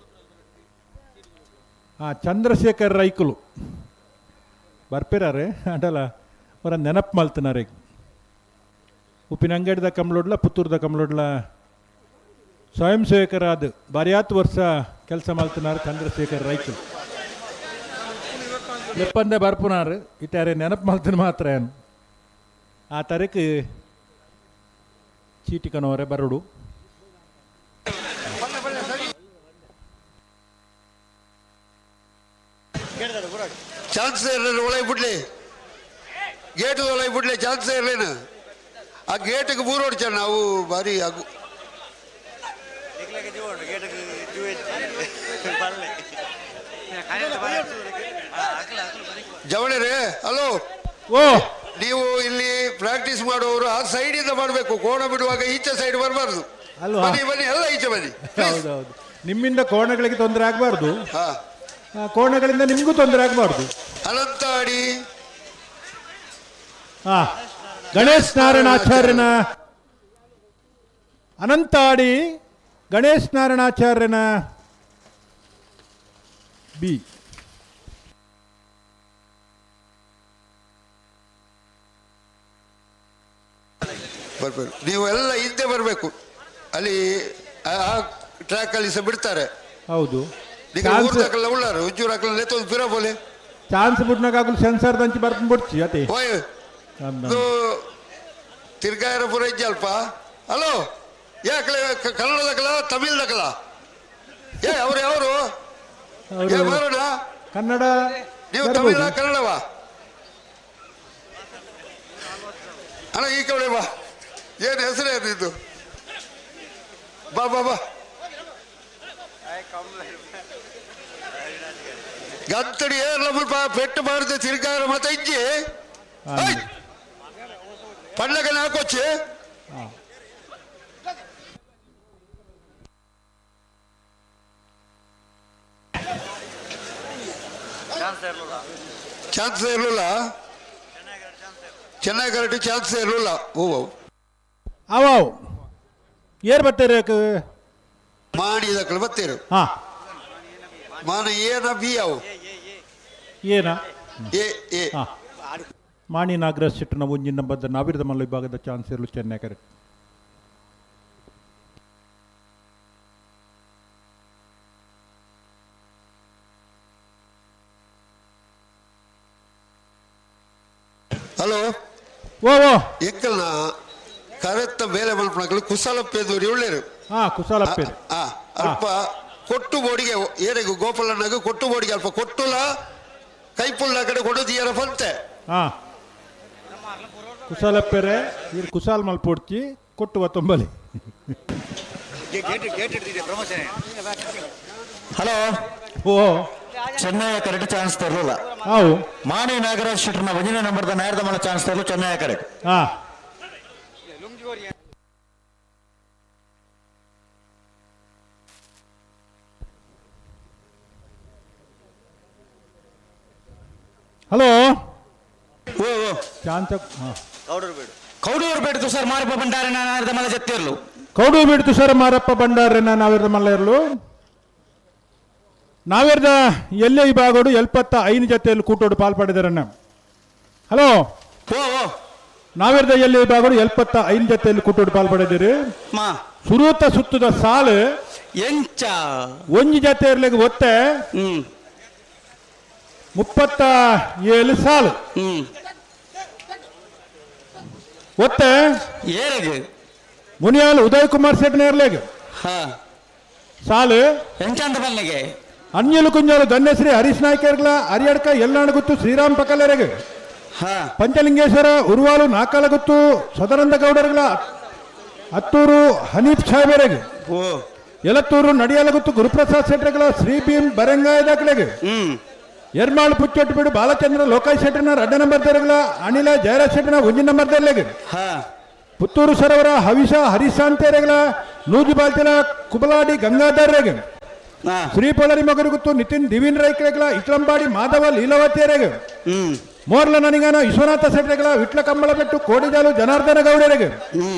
ಚಂದ್ರಶೇಖರ್ ರೈಕುಲು ಬರ್ಪಿರಾರೆ ಅಡಲ ಅವರ ನೆನಪು ಮಲ್ತನಾರೆ ಉಪ್ಪಿನ ಅಂಗಡಿದ ಕಮ್ಲೊಡ್ಲ ಪುತ್ತೂರ್ದ ಕಮ್ಲೊಡ್ಲ ಸ್ವಯಂ ಸೇವಕರಾದ ಬಾರ್ಯಾತ್ ವರ್ಷ ಕೆಲಸ ಮಲ್ತನಾರು ಚಂದ್ರಶೇಖರ್ ರೈಕುಲು ಲೆಪ್ಪಂದೆ ಬರ್ಪುನಾರು ಇಟ್ಟಾರೆ ನೆನಪು ಮಲ್ತನ ಮಾತ್ರ ಏನು ಆ ತಾರೀಕು ಚೀಟಿ ಕನವರೆ ಬರಡು. ಚಾನ್ಸ್ ಇರಲಿಲ್ಲ ಒಳಗೆ ಬಿಡ್ಲಿ ಗೇಟ್ ಒಳಗೆ ಬಿಡ್ಲಿ ಚಾನ್ಸ್ ಇರಲಿಲ್ಲ ಆ ಗೇಟಿಗೆ ಬೂರು ಹೊಡ್ಚ ನಾವು ಭಾರಿ ಆಗು ಜವಳಿ ರೇ ಹಲೋ ಓ ನೀವು ಇಲ್ಲಿ ಪ್ರಾಕ್ಟೀಸ್ ಮಾಡುವವರು ಆ ಸೈಡಿಂದ ಮಾಡಬೇಕು ಕೋಣ ಬಿಡುವಾಗ ಈಚೆ ಸೈಡ್ ಬರಬಾರ್ದು. ಅಲ್ವಾ? ಬನ್ನಿ ಬನ್ನಿ ಎಲ್ಲ ಈಚೆ ಬನ್ನಿ. ಹೌದೌದು, ನಿಮ್ಮಿಂದ ಕೋಣಗಳಿಗೆ ತೊಂದರೆ ಆಗಬಾರ್ದು, ಕೋಣಗಳಿಂದ ನಿಮಗೂ ತೊಂದರೆ ಆಗಬಾರ್ದು. ಅನಂತಾಡಿ ಗಣೇಶ್ ನಾರಾಯಣಾಚಾರ್ಯನ ಅನಂತಾಡಿ ಗಣೇಶ್ ನಾರಾಯಣಾಚಾರ್ಯನ ಬಿ ಬರ್ಬೇಕು. ನೀವು ಎಲ್ಲ ಹಿಂದೆ ಬರಬೇಕು. ಅಲ್ಲಿ ಆ ಟ್ರ್ಯಾಕ್ ಅಲ್ಲಿ ಸಹ ಬಿಡ್ತಾರೆ. ಹೌದು, ನೀವು ಊರ್ದಾಕಲ್ಲ ಉಳ್ಳಾರು ಉಜ್ಜೂರು ಹಾಕಲ್ಲ ನೇತೊಂದು ಪಿರ ಬೋಲೆ ಚಾನ್ಸ್ ಬಿಡ್ನಾಗ ಸೆನ್ಸರ್ ದಂಚಿ ಬರ್ಕೊಂಡು ಬಿಡ್ಚಿ ಅತಿ. ಓಯ್ ಇದು ತಿರ್ಗಾಯರ ಪುರ ಇಜ್ಜಿ ಅಲ್ಪ. ಹಲೋ ಯಾಕಲೆ ಕನ್ನಡದಕಲ ತಮಿಳ್ದಕಲ ಏ ಅವ್ರು ಯಾರು ಏ ಬರೋಣ ಕನ್ನಡ ನೀವು ತಮಿಳ ಕನ್ನಡವಾ ಅಣ್ಣ ಈ ಕಡೆ ಬಾ. ಏನು ಹೆಸರೇ ಇದು ಬಾ ಬಾ ಬಾ ಗಂತಡಿ ಏರ್ಲ ಮುಲ್ಪ ಪೆಟ್ಟು ಬಾರದೆ ತಿರ್ಗಾರ ಮತ್ತೆ ಇಜ್ಜಿ ಪಣ್ಣಗ ನಾಕೊಚ್ಚಿ ಚಾನ್ಸ್ ಇರಲಿಲ್ಲ ಚೆನ್ನಾಗಿ ಕರೆಕ್ಟ್ ಚಾನ್ಸ್ ಇರಲಿಲ್ಲ. ಓ ಅವಾವ್ ಏರ್ ಬರ್ತೀರಿ ಮಾಡಿದಕ್ಕಳು ಬರ್ತೀರು. ಹಾ ಮಾನ ಏನ ಬಿ ಅವು ಏನ ಎ ಎ ಮಾಣಿ ನಾಗರಾಜ್ ಶೆಟ್ಟನ ಒಂಜಿನ ಬದ್ದ ನಾವಿರದ ಮಲ್ಲ ವಿಭಾಗದ ಚಾನ್ಸ್ ಇರಲು ಚೆನ್ನೈ ಕರೆಕ್ಟ್. ಹಲೋ ಓ ಓ ಎಂಕಲ್ನ ಕರೆತ್ತ ಬೇಲೆ ಮಲ್ಪನಕಲು ಕುಶಲಪ್ಪೇದೂರಿ ಒಳ್ಳೇರು. ಹಾ ಕುಶಲಪ್ಪೇರು. ಆ ಅಲ್ಪ ಕೊಟ್ಟು ಬೋಡಿಗೆ ಏನಿಗೂ ಗೋಪಾಲಣ್ಣಗ ಕೊಟ್ಟು ಬೋಡಿಗೆ ಅಲ್ಪ ಕೊಟ್ಟುಲ ಕೈಪುಳ್ಳ ಕಡೆ ಕೊಡು ಪಂತೆ. ಹಾ ಕುಶಾಲಪ್ಪೆರೆ ಇರ್ ಕುಶಾಲ್ ಮಲ್ಪೊಡ್ಚಿ ಕೊಟ್ಟುವ ತೊಂಬಲಿ. ಹಲೋ ಓ ಚೆನ್ನೈ ಕರೆಕ್ಟ್ ಚಾನ್ಸ್ ತರಲಿಲ್ಲ. ಅವು ಮಾಣಿ ನಾಗರಾಜ್ ಶೆಟ್ಟರ್ನ ಒಂದನೇ ನಂಬರ್ದ ನಾಯರ್ದ ಮಲ್ಲ ಚಾನ್ಸ್ ತರಲು ಚೆನ್ನೈ ಕರೆಕ್ಟ್. ಹಾ ಹಲೋ ಓ ಓ ಚಾನ್ಸ್ ಕೌಡೂರು ಬೇಡ ತುಷಾರ್ ಮಾರಪ್ಪ ಭಂಡಾರನ ನಾಯರ್ದ ಮಲ್ಲ ಜತ್ತಿರ್ಲು. ಕೌಡೂರು ಬೀಡು ತುಷಾರ ಮಾರಪ್ಪ ಭಂಡಾರನ ನಾವಿರ್ದ ಮಲ್ಲ ಇರಲು. ನಾವಿರ್ದ ಎಲ್ಲೇ ಈ ಭಾಗಡು 75 ಜೊತೆಯಲ್ಲಿ ಕೂಟೋಡು ಪಾಲ್ಪಡೆದರನ್ನ. ಹಲೋ ಓ ಓ ನಾವಿರ್ದ ಎಲ್ಲೇ ಈ ಭಾಗಡು 75 ಜೊತೆಯಲ್ಲಿ ಕೂಟೋಡು ಪಾಲ್ಪಡೆದಿರಿ. ಮಾ ಸುರೂತ ಸುತ್ತದ ಸಾಲು ಎಂಚ ಒಂಜಿ ಜೊತೆ ಇರ್ಲಿಕ್ಕೆ ಒತ್ತೆ 37 ಸಾಲು ಒತ್ತೆ ಏರೆಗೆ ಮುನಿಯಾಲ್ ಉದಯ್ ಕುಮಾರ್ ಶೆಟ್ನ ಇರ್ಲಿಗೆ ಸಾಲು ಎಂಚಂತ ಬಲ್ಲಿಗೆ ಅನ್ಯಲು ಕುಂಜಾಲು ಧನ್ಯಶ್ರೀ ಹರೀಶ್ ನಾಯ್ಕರ್ಗಳ ಹರಿಯಡ್ಕ ಎಲ್ಲಾಣ ಗುತ್ತು ಶ್ರೀರಾಮ್ ಪಕಲೆರೆಗೆ ಪಂಚಲಿಂಗೇಶ್ವರ ಉರುವಾಲು ನಾಕಾಲಗುತ್ತು ಸದಾನಂದ ಗೌಡರ್ಗಳ ಹತ್ತೂರು ಹನೀಫ್ ಸಾಹೇಬರಿಗೆ ಯಲತ್ತೂರು ನಡಿಯಲಗುತ್ತು ಗುರುಪ್ರಸಾದ್ ಶೆಟ್ಟರ್ಗಳ ಶ್ರೀ ಭೀಮ್ ಬರಂಗಾಯದಾಕಲೆಗೆ ಎರ್ಮಾಳು ಪುಚ್ಚೊಟ್ಟುಬೀಡು ಬಾಲಚಂದ್ರ ಲೋಕಾಯ್ ಶೆಟ್ಟರ್ನ 2 ನಂಬರ್ ದರಗಳ ಅನಿಲ ಜಯರಾಜ್ ಶೆಟ್ಟರ್ನ 1 ನಂಬರ್ ದರ್ಲೆಗೆ ಪುತ್ತೂರು ಸರೋವರ ಹವಿಷ ಹರಿಶಾಂತೇರೆಗಳ ನೂಜುಬಾಲ್ತಿಲ ಕುಬಲಾಡಿ ಗಂಗಾಧರ್ರೆಗೆ ಶ್ರೀಪೊಳರಿ ಮಗರುಗುತ್ತು ನಿತಿನ್ ದಿವಿನ್ ರೈಕ್ರೆಗಳ ಇಟ್ಲಂಬಾಡಿ ಮಾಧವ ಲೀಲಾವತಿಯರೆಗೆ ಮೋರ್ಲ ನನಿಗಾನ ವಿಶ್ವನಾಥ ಶೆಟ್ಟರೆಗಳ ವಿಟ್ಲ ಕಂಬಳಬೆಟ್ಟು ಕೋಡಿಜಾಲು ಜನಾರ್ದನ ಗೌಡರಿಗೆ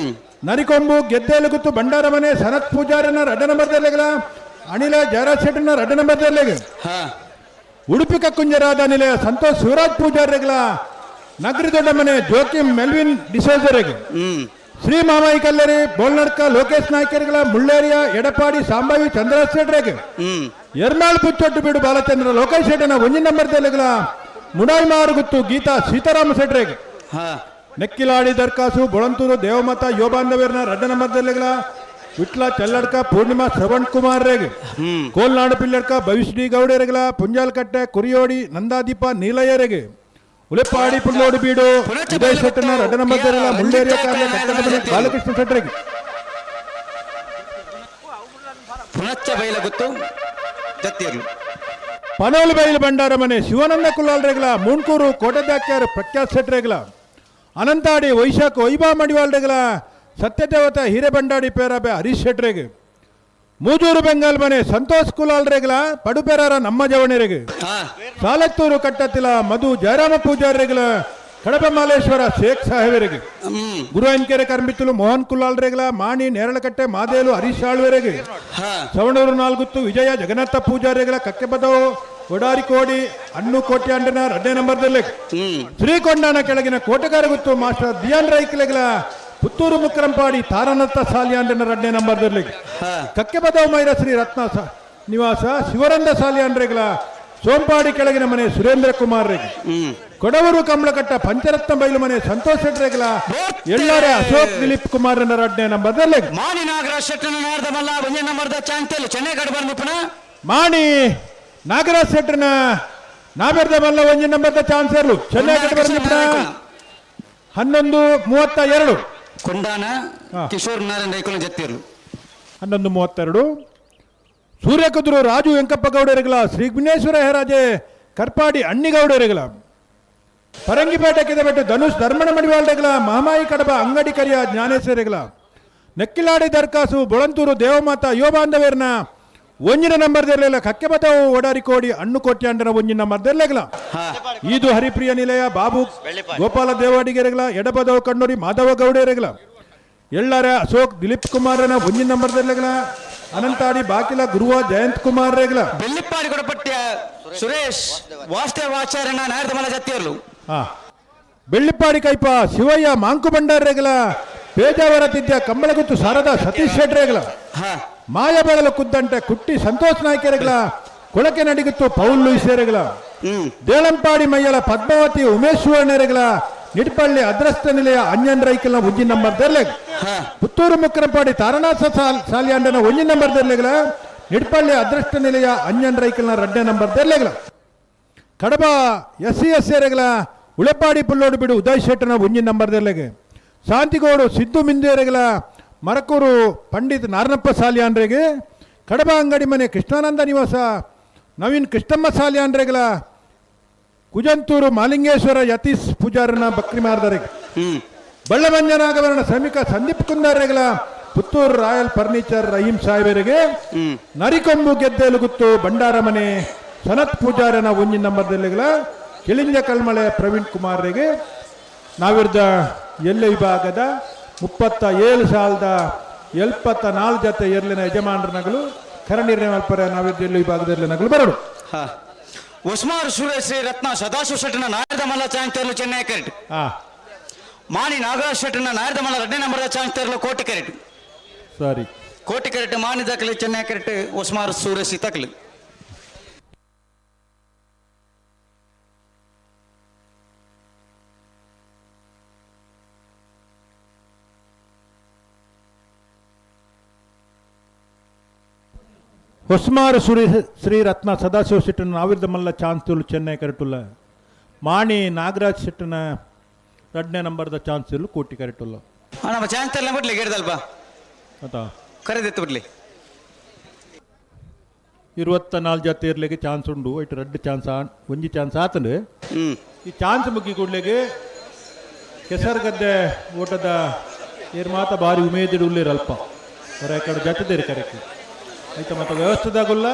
ನರಿಕೊಂಬು ಗೆದ್ದೆಲುಗುತ್ತು ಭಂಡಾರಮನೆ ಸನತ್ ಪೂಜಾರನ 2 ನಂಬರ್ ದರ್ಲೆಗಳ ಅನಿಲ ಜಯರಾಜ್ ಶೆಟ್ಟರ್ನ 2 ನಂಬರ್ ದರ್ಲೆಗೆ ಉಡುಪಿ ಕಕ್ಕುಂಜರಾದ ನಿಲಯ ಸಂತೋಷ್ ಶಿವರಾಜ್ ಪೂಜಾರಿಗಳ ನಗರಿ ದೊಡ್ಡಮನೆ ಜೋಕಿಂ ಮೆಲ್ವಿನ್ ಡಿಸೋಜರಿಗೆ ಶ್ರೀ ಮಾಮಾಯಿ ಕಲ್ಲೇರಿ ಬೋಲ್ನಡ್ಕ ಲೋಕೇಶ್ ನಾಯ್ಕರ್ಗಳ ಮುಳ್ಳೇರಿಯ ಎಡಪಾಡಿ ಸಾಂಬಾವಿ ಚಂದ್ರರಾಜ್ ಶೆಟ್ರೆಗೆ ಎರ್ನಾಳ್ ಪುಚ್ಚೊಟ್ಟು ಬೀಡು ಬಾಲಚಂದ್ರ ಲೋಕೇಶ್ ಶೆಟ್ಟನ 1 ನಂಬರ್ ದರ್ಲೆಗಳ ಮುಡಾಯಿ ಮಾರುಗುತ್ತು ಗೀತಾ ಸೀತಾರಾಮ ಶೆಟ್ರೆಗೆ ನೆಕ್ಕಿಲಾಡಿ ದರ್ಕಾಸು ಬೊಳಂತೂರು ದೇವಮಾತ ಯೋಬಾಂಧವೀರ್ನ 2 ನಂಬರ್ ದರ್ಲೆಗಳ ವಿಟ್ಲ ಚಲ್ಲಡ್ಕ ಪೂರ್ಣಿಮಾ ಶ್ರವಣ್ ಕುಮಾರ್ ರೇಗೆ ಕೋಲ್ನಾಡು ಪಿಲ್ಲಡ್ಕ ಭವಿಷ್ಯ ಡಿ ಗೌಡರೆಗಳ ಪುಂಜಾಲ್ಕಟ್ಟೆ ಕುರಿಯೋಡಿ ನಂದಾದೀಪ ನೀಲಯ್ಯರೆಗೆ ಉಲೆಪಾಡಿ ಪುಲ್ಲೋಡು ಬೀಡು ಉದಯ್ ಶೆಟ್ಟನ 2 ನಂಬರ್ ದರ್ಲೆಗಳ ಮುಳ್ಳೇರಿಯ ಕಾರ್ಯ ಕಟ್ಟಡ ಬಾಲಕೃಷ್ಣ ಶೆಟ್ಟರಿಗೆ ಪುನಚ್ಚ ಬೈಲಗುತ್ತು ಜತ್ತಿರ್ಲು. ಪನೋಲು ಬೈಲು ಭಂಡಾರ ಮನೆ ಶಿವಾನಂದ ಕುಲ್ಲಾಲ್ರೆಗಳ ಮೂಣ್ಕೂರು ಕೋಟೆದಾಕ್ಯಾರು ಪ್ರಖ್ಯಾತ್ ಶೆಟ್ರೆಗಳ ಅನಂತಾಡಿ ವೈಶಾಖ ವೈಭಾ ಮಡಿವಾಲ್ರೆಗಳ ಸತ್ಯದೇವತ ಹಿರೇಬಂಡಾಡಿ ಪೇರಾಬೆ ಹರೀಶ್ ಶೆಟ್ರೆಗೆ ಮೂಜೂರು ಬೆಂಗಾಲ್ ಮನೆ ಸಂತೋಷ್ ಕುಲಾಲ್ರೆಗಳ ಪಡುಪೆರಾರ ನಮ್ಮ ಜವಣೆರೆಗೆ ಸಾಲತ್ತೂರು ಕಟ್ಟತ್ತಿಲ ಮಧು ಜಯರಾಮ ಪೂಜಾರಿಗಳ ಕಡಬ ಮಾಲೇಶ್ವರ ಶೇಖ್ ಸಾಹೇಬರಿಗೆ ಗುರುವಾಯನಕೆರೆ ಕರ್ಮಿತ್ತಲು ಮೋಹನ್ ಕುಲಾಲ್ರೆಗಳ ಮಾಣಿ ನೇರಳಕಟ್ಟೆ ಮಾದೇಲು ಹರೀಶ್ ಆಳ್ವೆರೆಗೆ ಸವಣೂರು ನಾಲ್ಗುತ್ತು ವಿಜಯ ಜಗನ್ನಾಥ ಪೂಜಾರಿಗಳ ಕಕ್ಕೆಬದವು ಒಡಾರಿಕೋಡಿ ಅಣ್ಣು ಕೋಟ್ಯಾಂಡನ 2 ನಂಬರ್ದಲ್ಲಿ ಶ್ರೀಕೊಂಡಾನ ಕೆಳಗಿನ ಕೋಟೆಗಾರಗುತ್ತು ಮಾಸ್ಟರ್ ದಿಯಾನ್ ರೈಕ್ಲೆಗಳ ಪುತ್ತೂರು ಮುಕ್ರಂಪಾಡಿ ತಾರನತ್ತ ಸಾಲಿಯಾಂಡನ 2 ನಂಬರ್ದಲ್ಲಿ ಕಕ್ಕೆಬದವು ಮೈರ ಶ್ರೀ ರತ್ನ ನಿವಾಸ ಶಿವರಂದ ಸಾಲಿಯಾಂಡ್ರೆಗಳ ಸೋಂಪಾಡಿ ಕೆಳಗಿನ ಮನೆ ಸುರೇಂದ್ರ ಕುಮಾರ್ ರೆಗೆ ಕೊಡವೂರು ಕಮಲಕಟ್ಟ ಪಂಚರತ್ನ ಬೈಲು ಮನೆ ಸಂತೋಷ್ ಶೆಟ್ಟರೆಗಳ ಎಲ್ಲಾರೆ ಅಶೋಕ್ ದಿಲೀಪ್ ಕುಮಾರ್ 2 ನಂಬರ್ದಲ್ಲಿ ಮಾಣಿ ನಾಗರಾಜ್ ಶೆಟ್ಟನ ನಾಯರ್ದ ಮಲ್ಲ 1 ನಂಬರ್ದ ಚಾಂತೆಲ್ ಚೆನ್ನೈ ಕಡೆ ಬಂದಿಪ್ಪನ ಮಾಣಿ ನಾಗರಾಜ್ ಶೆಟ್ಟರ್ನ ನಾವೆರ್ದ ಮಲ್ಲ 1 ನಂಬರ್ದ ಚಾನ್ಸರ್ಲು ಚೆನ್ನೈ ಕಡೆ ಬಂದಿಪ್ಪನ 11:32 ಕೊಂಡಾನ ಕಿಶೋರ್ ನಾರಾಯಣ ರೈಕುಲ ಜತ್ತಿರ್ಲು 11:32 ಸೂರ್ಯಕುದುರು ರಾಜು ವೆಂಕಪ್ಪ ಗೌಡರಿಗಳ ಶ್ರೀ ವಿಘ್ನೇಶ್ವರ ಹೆರಾಜೆ ಕರ್ಪಾಡಿ ಅಣ್ಣಿಗೌಡರಿಗಳ ಪರಂಗಿಪೇಟೆ ಕಿದಬೆಟ್ಟು ಧನುಷ್ ಧರ್ಮಣ ಮಡಿವಾಳಗಳ ಮಹಾಮಾಯಿ ಕಡಬ ಅಂಗಡಿ ಕರಿಯ ಜ್ಞಾನೇಶ್ವರಿಗಳ ನೆಕ್ಕಿಲಾಡಿ ದರ್ಕಾಸು ಬೊಳಂತೂರು ದೇವಮಾತ ಯೋಬಾಂಧವೇರ್ನ 1 ನಂಬರ್ ದೆರ್ಲೆಲ ಕಕ್ಕೆಬದವು ಒಡಾರಿಕೋಡಿ ಅಣ್ಣು ಕೋಟ್ಯಾಂಡನ 1 ನಂಬರ್ ದೆರ್ಲೆಗಳ ಈದು ಹರಿಪ್ರಿಯ ನಿಲಯ ಬಾಬು ಗೋಪಾಲ ದೇವಾಡಿಗೆರೆಗಳ ಎಡಬದವು ಕಣ್ಣೂರಿ ಮಾಧವ ಗೌಡರೆಗಳ ಎಳ್ಳಾರ ಅಶೋಕ್ ದಿಲೀಪ್ ಕುಮಾರನ 1 ನಂಬರ್ ದೆರ್ಲೆಗಳ ಅನಂತಾಡಿ ಬಾಕಿಲ ಗುರುವ ಜಯಂತ್ ಕುಮಾರ್ ರೇಗಲ ಬೆಳ್ಳಿಪ್ಪಾಡಿ ಕೊಡಪಟ್ಯ ಸುರೇಶ್ ವಾಸುದೇವ ಆಚಾರ್ಯನ ನಾಯರ್ದ ಮಲ್ಲ ಜತ್ತಿರ್ಲು ಬೆಳ್ಳಿಪ್ಪಾಡಿ ಕೈಪ ಶಿವಯ್ಯ ಮಾಂಕು ಭಂಡಾರ್ ರೇಗಲ ಪೇಜಾವರ ತಿದ್ಯ ಕಂಬಳಗುತ್ತು ಶಾರದಾ ಸತೀಶ್ ಶೆಟ್ರೇಗಲ ಮಾಯಬಗಲು ಕುದ್ದಂಟೆ ಕುಟ್ಟಿ ಸಂತೋಷ್ ನಾಯ್ಕರೆಗಳ ಕೊಳಕೆ ನಡಿಗುತ್ತು ಪೌಲ್ ಲೂಯಿಸೇರೆಗಳ ದೇಳಂಪಾಡಿ ಮಯ್ಯಲ ಪದ್ಮಾವತಿ ಉಮೇಶ್ ಸುವರ್ಣರೆಗಳ ನಿಡ್ಪಳ್ಳಿ ಅದ್ರಸ್ತ ನಿಲಯ ಅಂಜನ್ ರೈಕಲ್ನ 1 ನಂಬರ್ ದರ್ಲೆ ಪುತ್ತೂರು ಮುಕ್ರಂಪಾಡಿ ತಾರನಾಥ ಸಾಲಿಯಾಂಡನ 1 ನಂಬರ್ ದರ್ಲೆಗಳ ನಿಡ್ಪಳ್ಳಿ ಅದೃಷ್ಟ ನಿಲಯ ಅಂಜನ್ ರೈಕಲ್ನ 2 ನಂಬರ್ ದರ್ಲೆಗಳ ಕಡಬ ಎಸ್ ಸಿ ಎಸ್ ಎರೆಗಳ ಉಳೆಪಾಡಿ ಪುಲ್ಲೋಡು ಬಿಡು ಉದಯ್ ಶೆಟ್ಟನ ಒಂಜಿ ನಂಬರ್ದೆರ್ಲೆಗ್ ಶಾಂತಿಗೋಡು ಸಿದ್ದು ಮಿಂದೇರೆಗಳ ಮರಕೂರು ಪಂಡಿತ್ ನಾರನಪ್ಪ ಸಾಲಿಯಾನ್ರೆಗೆ ಕಡಬ ಅಂಗಡಿ ಮನೆ ಕೃಷ್ಣಾನಂದ ನಿವಾಸ ನವೀನ್ ಕೃಷ್ಣಮ್ಮ ಸಾಲಿಯಾನ್ರೆಗಳ ಕುಜಂತೂರು ಮಾಲಿಂಗೇಶ್ವರ ಯತೀಶ್ ಪೂಜಾರನ ಬಕ್ರಿ ಮಾರ್ದರೆಗೆ ಬಳ್ಳಮಂಜನಾಗವರಣ ಶ್ರಮಿಕ ಸಂದೀಪ್ ಕುಂದಾರೆಗಳ ಪುತ್ತೂರು ರಾಯಲ್ ಫರ್ನಿಚರ್ ರಹೀಂ ಸಾಹೇಬರಿಗೆ ನರಿಕೊಂಬು ಗೆದ್ದೆಲು ಗುತ್ತು ಭಂಡಾರ ಮನೆ ಸನತ್ ಪೂಜಾರನ ಒಂಜಿ ನಂಬರ್ದಲ್ಲಿಗಳ ಕೆಳಿಂಜ ಕಲ್ಮಳೆ ಪ್ರವೀಣ್ ಕುಮಾರ್ರಿಗೆ ನಾವಿರ್ದ ಎಲ್ಲೆ ವಿಭಾಗದ 37,074 ಜೊತೆ ಎರ್ಲಿನ ಯಜಮಾನರ ನಗಲು ಕರ ನಿರ್ಣಯ ಮಲ್ಪರೆ ನಾವಿರ್ದ ಎಲ್ಲೆ ವಿಭಾಗದ ನಗಲು ಬರಡು. ಉಸ್ಮಾರ್ ಸುರೇಶ್ ರತ್ನ ಸದಾಶಿವ ಶೆಟ್ಟನ ನಾಯರದ ಮಲ್ಲ ಚಾನ್ಸ್ ತರಲು ಚೆನ್ನೈ ಕರೆಟ್. ಮಾಣಿ ನಾಗರಾಜ್ ಶೆಟ್ಟನ ನಾಯರದ ಮಲ್ಲ 2ನೇ ನಂಬರ್ದ ಚಾನ್ಸ್ ತರಲು ಕೋಟಿ ಕರೆಟ್. ಸಾರಿ ಕೋಟಿ ಕರೆಟ್ ಮಾಣಿ ದಾಖಲೆ ಚೆನ್ನೈ ಕರೆಟ್ ಉಸ್ಮಾರ್ ಸುರೇಶ್ ತಕಲು. ಹೊಸ್ಮಾರು ಸುರಿ ಶ್ರೀ ರತ್ನ ಸದಾಶಿವ ಶೆಟ್ಟನ ನಾವಿರ್ದ ಮಲ್ಲ ಚಾನ್ಸ್ ತುಳು ಚೆನ್ನೈ ಕರೆಟುಲ್ಲ. ಮಾಣಿ ನಾಗರಾಜ್ ಶೆಟ್ಟನ 2ನೇ ನಂಬರ್ದ ಚಾನ್ಸ್ ತುಳು ಕೋಟಿ ಕರೆಟುಲ್ಲ. ನಮ್ಮ ಚಾನ್ಸ್ ತರಲ ಬಿಡ್ಲಿ ಗಿಡದಲ್ಪ ಅತಾ ಕರೆದಿತ್ತು ಬಿಡ್ಲಿ. 24 ಜೊತೆ ಇರ್ಲಿಕ್ಕೆ ಚಾನ್ಸ್ ಉಂಡು. ಇಟ್ಟು 2 ಚಾನ್ಸ್ ಒಂಜಿ ಚಾನ್ಸ್ ಆತಂಡು. ಈ ಚಾನ್ಸ್ ಮುಗ್ಗಿ ಕೂಡ್ಲಿಗೆ ಕೆಸರುಗದ್ದೆ ಓಟದ ಏರ್ ಮಾತ ಭಾರಿ ಉಮೇದಿಡು ಉಳ್ಳೇರು ಅಲ್ಪ ಹೊರ ಕಡೆ ಜೊತೆದೇರು ಕರೆಕ್ಟ್ ಆಯ್ತಾ. ಮತ್ತು ವ್ಯವಸ್ಥೆದಾಗುಲ್ಲ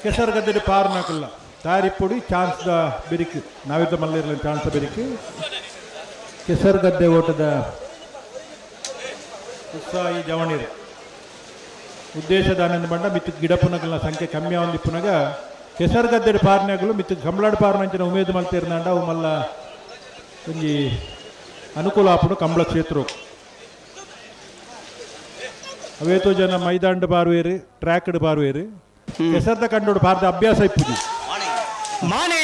ಕೆಸರುಗದ್ದೆ ಪಾರ್ನಾಕುಲ್ಲ ತಾರಿಪುಡಿ ಚಾನ್ಸ್ದ ಬೆರಿಕು ನಾವಿದ್ದ ಮಲ್ಲಿರಲಿ ಚಾನ್ಸ್ ಬೆರಿಕು ಕೆಸರುಗದ್ದೆ ಓಟದ ಉತ್ಸಾಹಿ ಜವಣಿರು ಉದ್ದೇಶದ ಆನಂದ ಬಂಡ ಮಿತ್ತು ಗಿಡಪುನಗಲ್ನ ಸಂಖ್ಯೆ ಕಮ್ಮಿ ಒಂದಿಪ್ಪುನಗ ಕೆಸರುಗದ್ದೆ ಪಾರ್ನಾಗಲು ಮಿತ್ತು ಕಂಬಳಾಡ್ ಪಾರ್ನಂಚಿನ ಉಮೇದು ಮಲ್ತಿರ್ನಾಂಡ ಅವು ಮಲ್ಲ ಒಂಜಿ ಅನುಕೂಲ ಆಪುಡು ಕಂಬಳ ಕ್ಷೇತ್ರ. ಅವೇತೋ ಜನ ಮೈದಾಂಡ್ ಬಾರುವೇರು ಟ್ರ್ಯಾಕ್ಡ್ ಬಾರುವೇರು ಕೆಸರ್ದ ಕಂಡೋಡು ಭಾರತ ಅಭ್ಯಾಸ ಇಪ್ಪುಜಿ. ಮಾಣಿ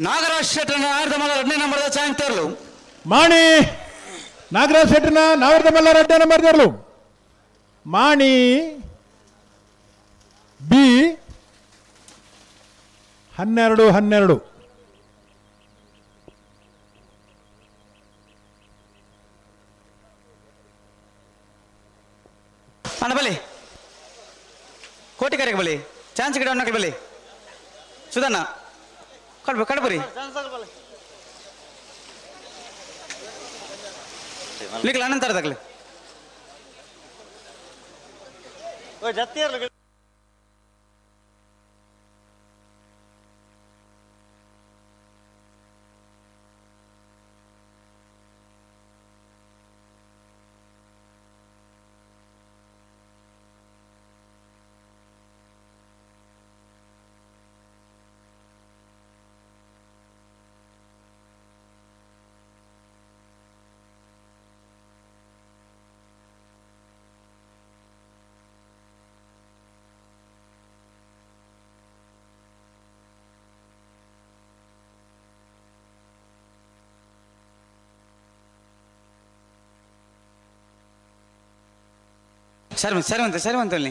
ನಾಗರಾಜ್ ಶೆಟ್ಟನ ನಾಯರದ ಮಲ್ಲ 2ನೇ ನಂಬರ್ದ ಚಾನ್ಸ್ ತರಲು. ಮಾಣಿ ನಾಗರಾಜ್ ಶೆಟ್ಟನ ನಾಯರದ ಮಲ್ಲ 2ನೇ ನಂಬರ್ ತರಲು. ಮಾಣಿ ಬಿ 12 12. ಅಣ್ಣ ಬಲಿ ಕೋಟಿ ಕರೆಗೆ ಬಲಿ ಚಾನ್ಸ್ ಗಿಡ ಅಣ್ಣಕ್ಕೆ ಬಲಿ ಸುಧಣ್ಣ ಕಡ್ಬ ಕಡ್ಬರಿ ಲಿಕ್ಲ ಅನಂತರ ತಗಲಿ ಸರಿ ಸರಿ ಅಂತ ಸರಿ ಅಂತಲ್ಲಿ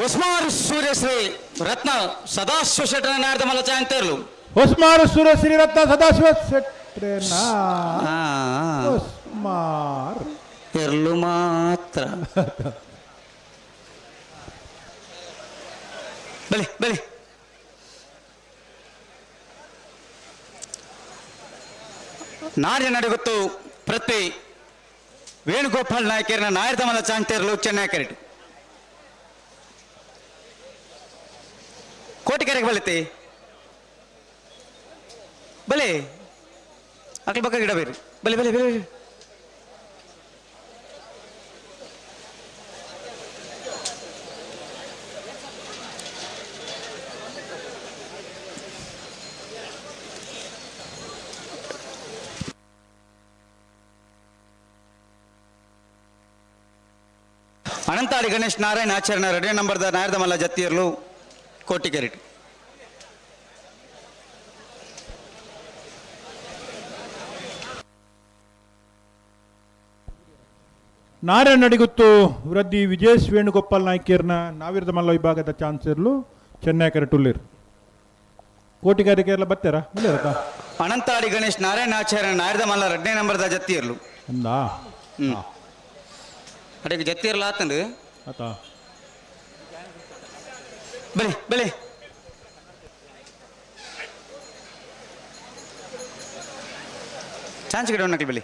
ಉಸ್ಮಾರ್ ಸೂರ್ಯಶ್ರೀ ರತ್ನ ಸದಾಶಿವ ಶೆಟ್ಟನ ನಾಯರದ ಮಲ್ಲ ಚಾನ್ಸ್ ತರಲು. ಹೊಸ್ಮಾರು ಸೂರ್ಯಶ್ರೀ ರತ್ನ ಸದಾಶಿವ ಶೆಟ್ಟನ ಹೊಸ್ಮಾರ್ ಎರ್ಲು ಮಾತ್ರ ಬಲಿ ಬಲಿ ನಾರ್ಯ ನಡೆಗೊತ್ತು ಪ್ರತಿ ವೇಣುಗೋಪಾಲ್ ನಾಯಕರನ್ನ ನಾಯರದ ಮಲ್ಲ ಚಾನ್ಸ್ ತರಲು ಚೆನ್ನೈ ಕರೆಟ್. ಕೋಟಿಕೆರೆಗೆ ಬಲಿತಿ ಬಲೆ ಅಕ್ಲ ಪಕ್ಕ ಗಿಡ ಬೇರೆ ಬಲೆ ಬಲೆ ಬಲೆ ಅನಂತಾಡಿ ಗಣೇಶ್ ನಾರಾಯಣ ಆಚರಣ 2ನೇ ನಂಬರ್ದ ನಾಯರದ ಮಲ್ಲ ಜತ್ತಿಯರ್ಲು ಕೋಟಿ ಕೆರೆಟ್. ನಾರಾಯಣ ನಡಿಗುತ್ತು ವೃದ್ಧಿ ವಿಜೇಶ್ ವೇಣುಗೋಪಾಲ್ ನಾಯ್ಕೇರ್ನ ನಾವಿರದ ಮಲ್ಲ ವಿಭಾಗದ ಚಾನ್ಸರ್ಲು ಚೆನ್ನೈ ಕರೆಟುಲ್ಲಿರ್ ಕೋಟಿಗಾರಿಕೆ ಎಲ್ಲ ಬತ್ತಾರ ಉಲ್ಲೇರತ್ತ ಅನಂತಾಡಿ ಗಣೇಶ್ ನಾರಾಯಣ ಆಚಾರ್ಯ ನಾಯರ್ದ ಮಲ್ಲ ರಡ್ನೇ ನಂಬರ್ದ ಜತ್ತಿರ್ಲು. ಅಂದಾ ಅಡಿಗೆ ಜತ್ತಿರ್ಲ ಆತಂದು. ಆತ ಬಲೆ ಬಲೆ ಚಾನ್ಸ್ ಗಿಡ ನಕಲಿ ಬಲಿ.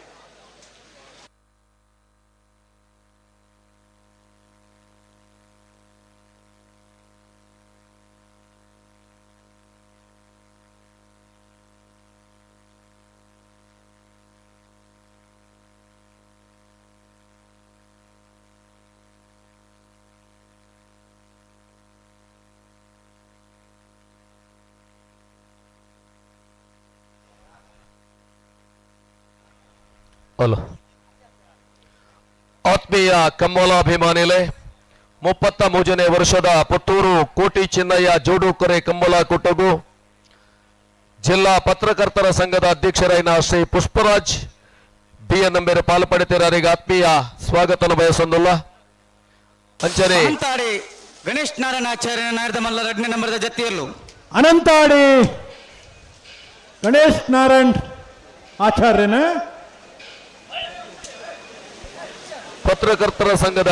ಅಲ್ಲ ಆತ್ಮೀಯ ಕಂಬಳಾಭಿಮಾನಿಲೆ 33ನೇ ವರ್ಷದ ಪುತ್ತೂರು ಕೋಟಿ ಚಿನ್ನಯ್ಯ ಜೋಡುಕೊರೆ ಕಂಬಳ ಕೂಟಗೂ ಜಿಲ್ಲಾ ಪತ್ರಕರ್ತರ ಸಂಘದ ಅಧ್ಯಕ್ಷರಾದ ಶ್ರೀ ಪುಷ್ಪರಾಜ್ ಬಿ ಎನ್ ನಂಬೇರು ಪಾಲ್ಪಡಿತಿರರಿಗೆ ಆತ್ಮೀಯ ಸ್ವಾಗತನ ಬಯಸೊಂದುಲ್ಲ. ಅಂಚನೆ ಅನಂತಾಡಿ ಗಣೇಶ್ ನಾರಾಯಣ ಆಚಾರ್ಯ ನಾಯರ್ದ ಮಲ್ಲ ರಡ್ನೇ ನಂಬರ್ದ ಜತ್ತಿರ್ಲು. ಅನಂತಾಡಿ ಗಣೇಶ್ ನಾರಾಯಣ್ ಆಚಾರ್ಯನ ಪತ್ರಕರ್ತರ ಸಂಘದ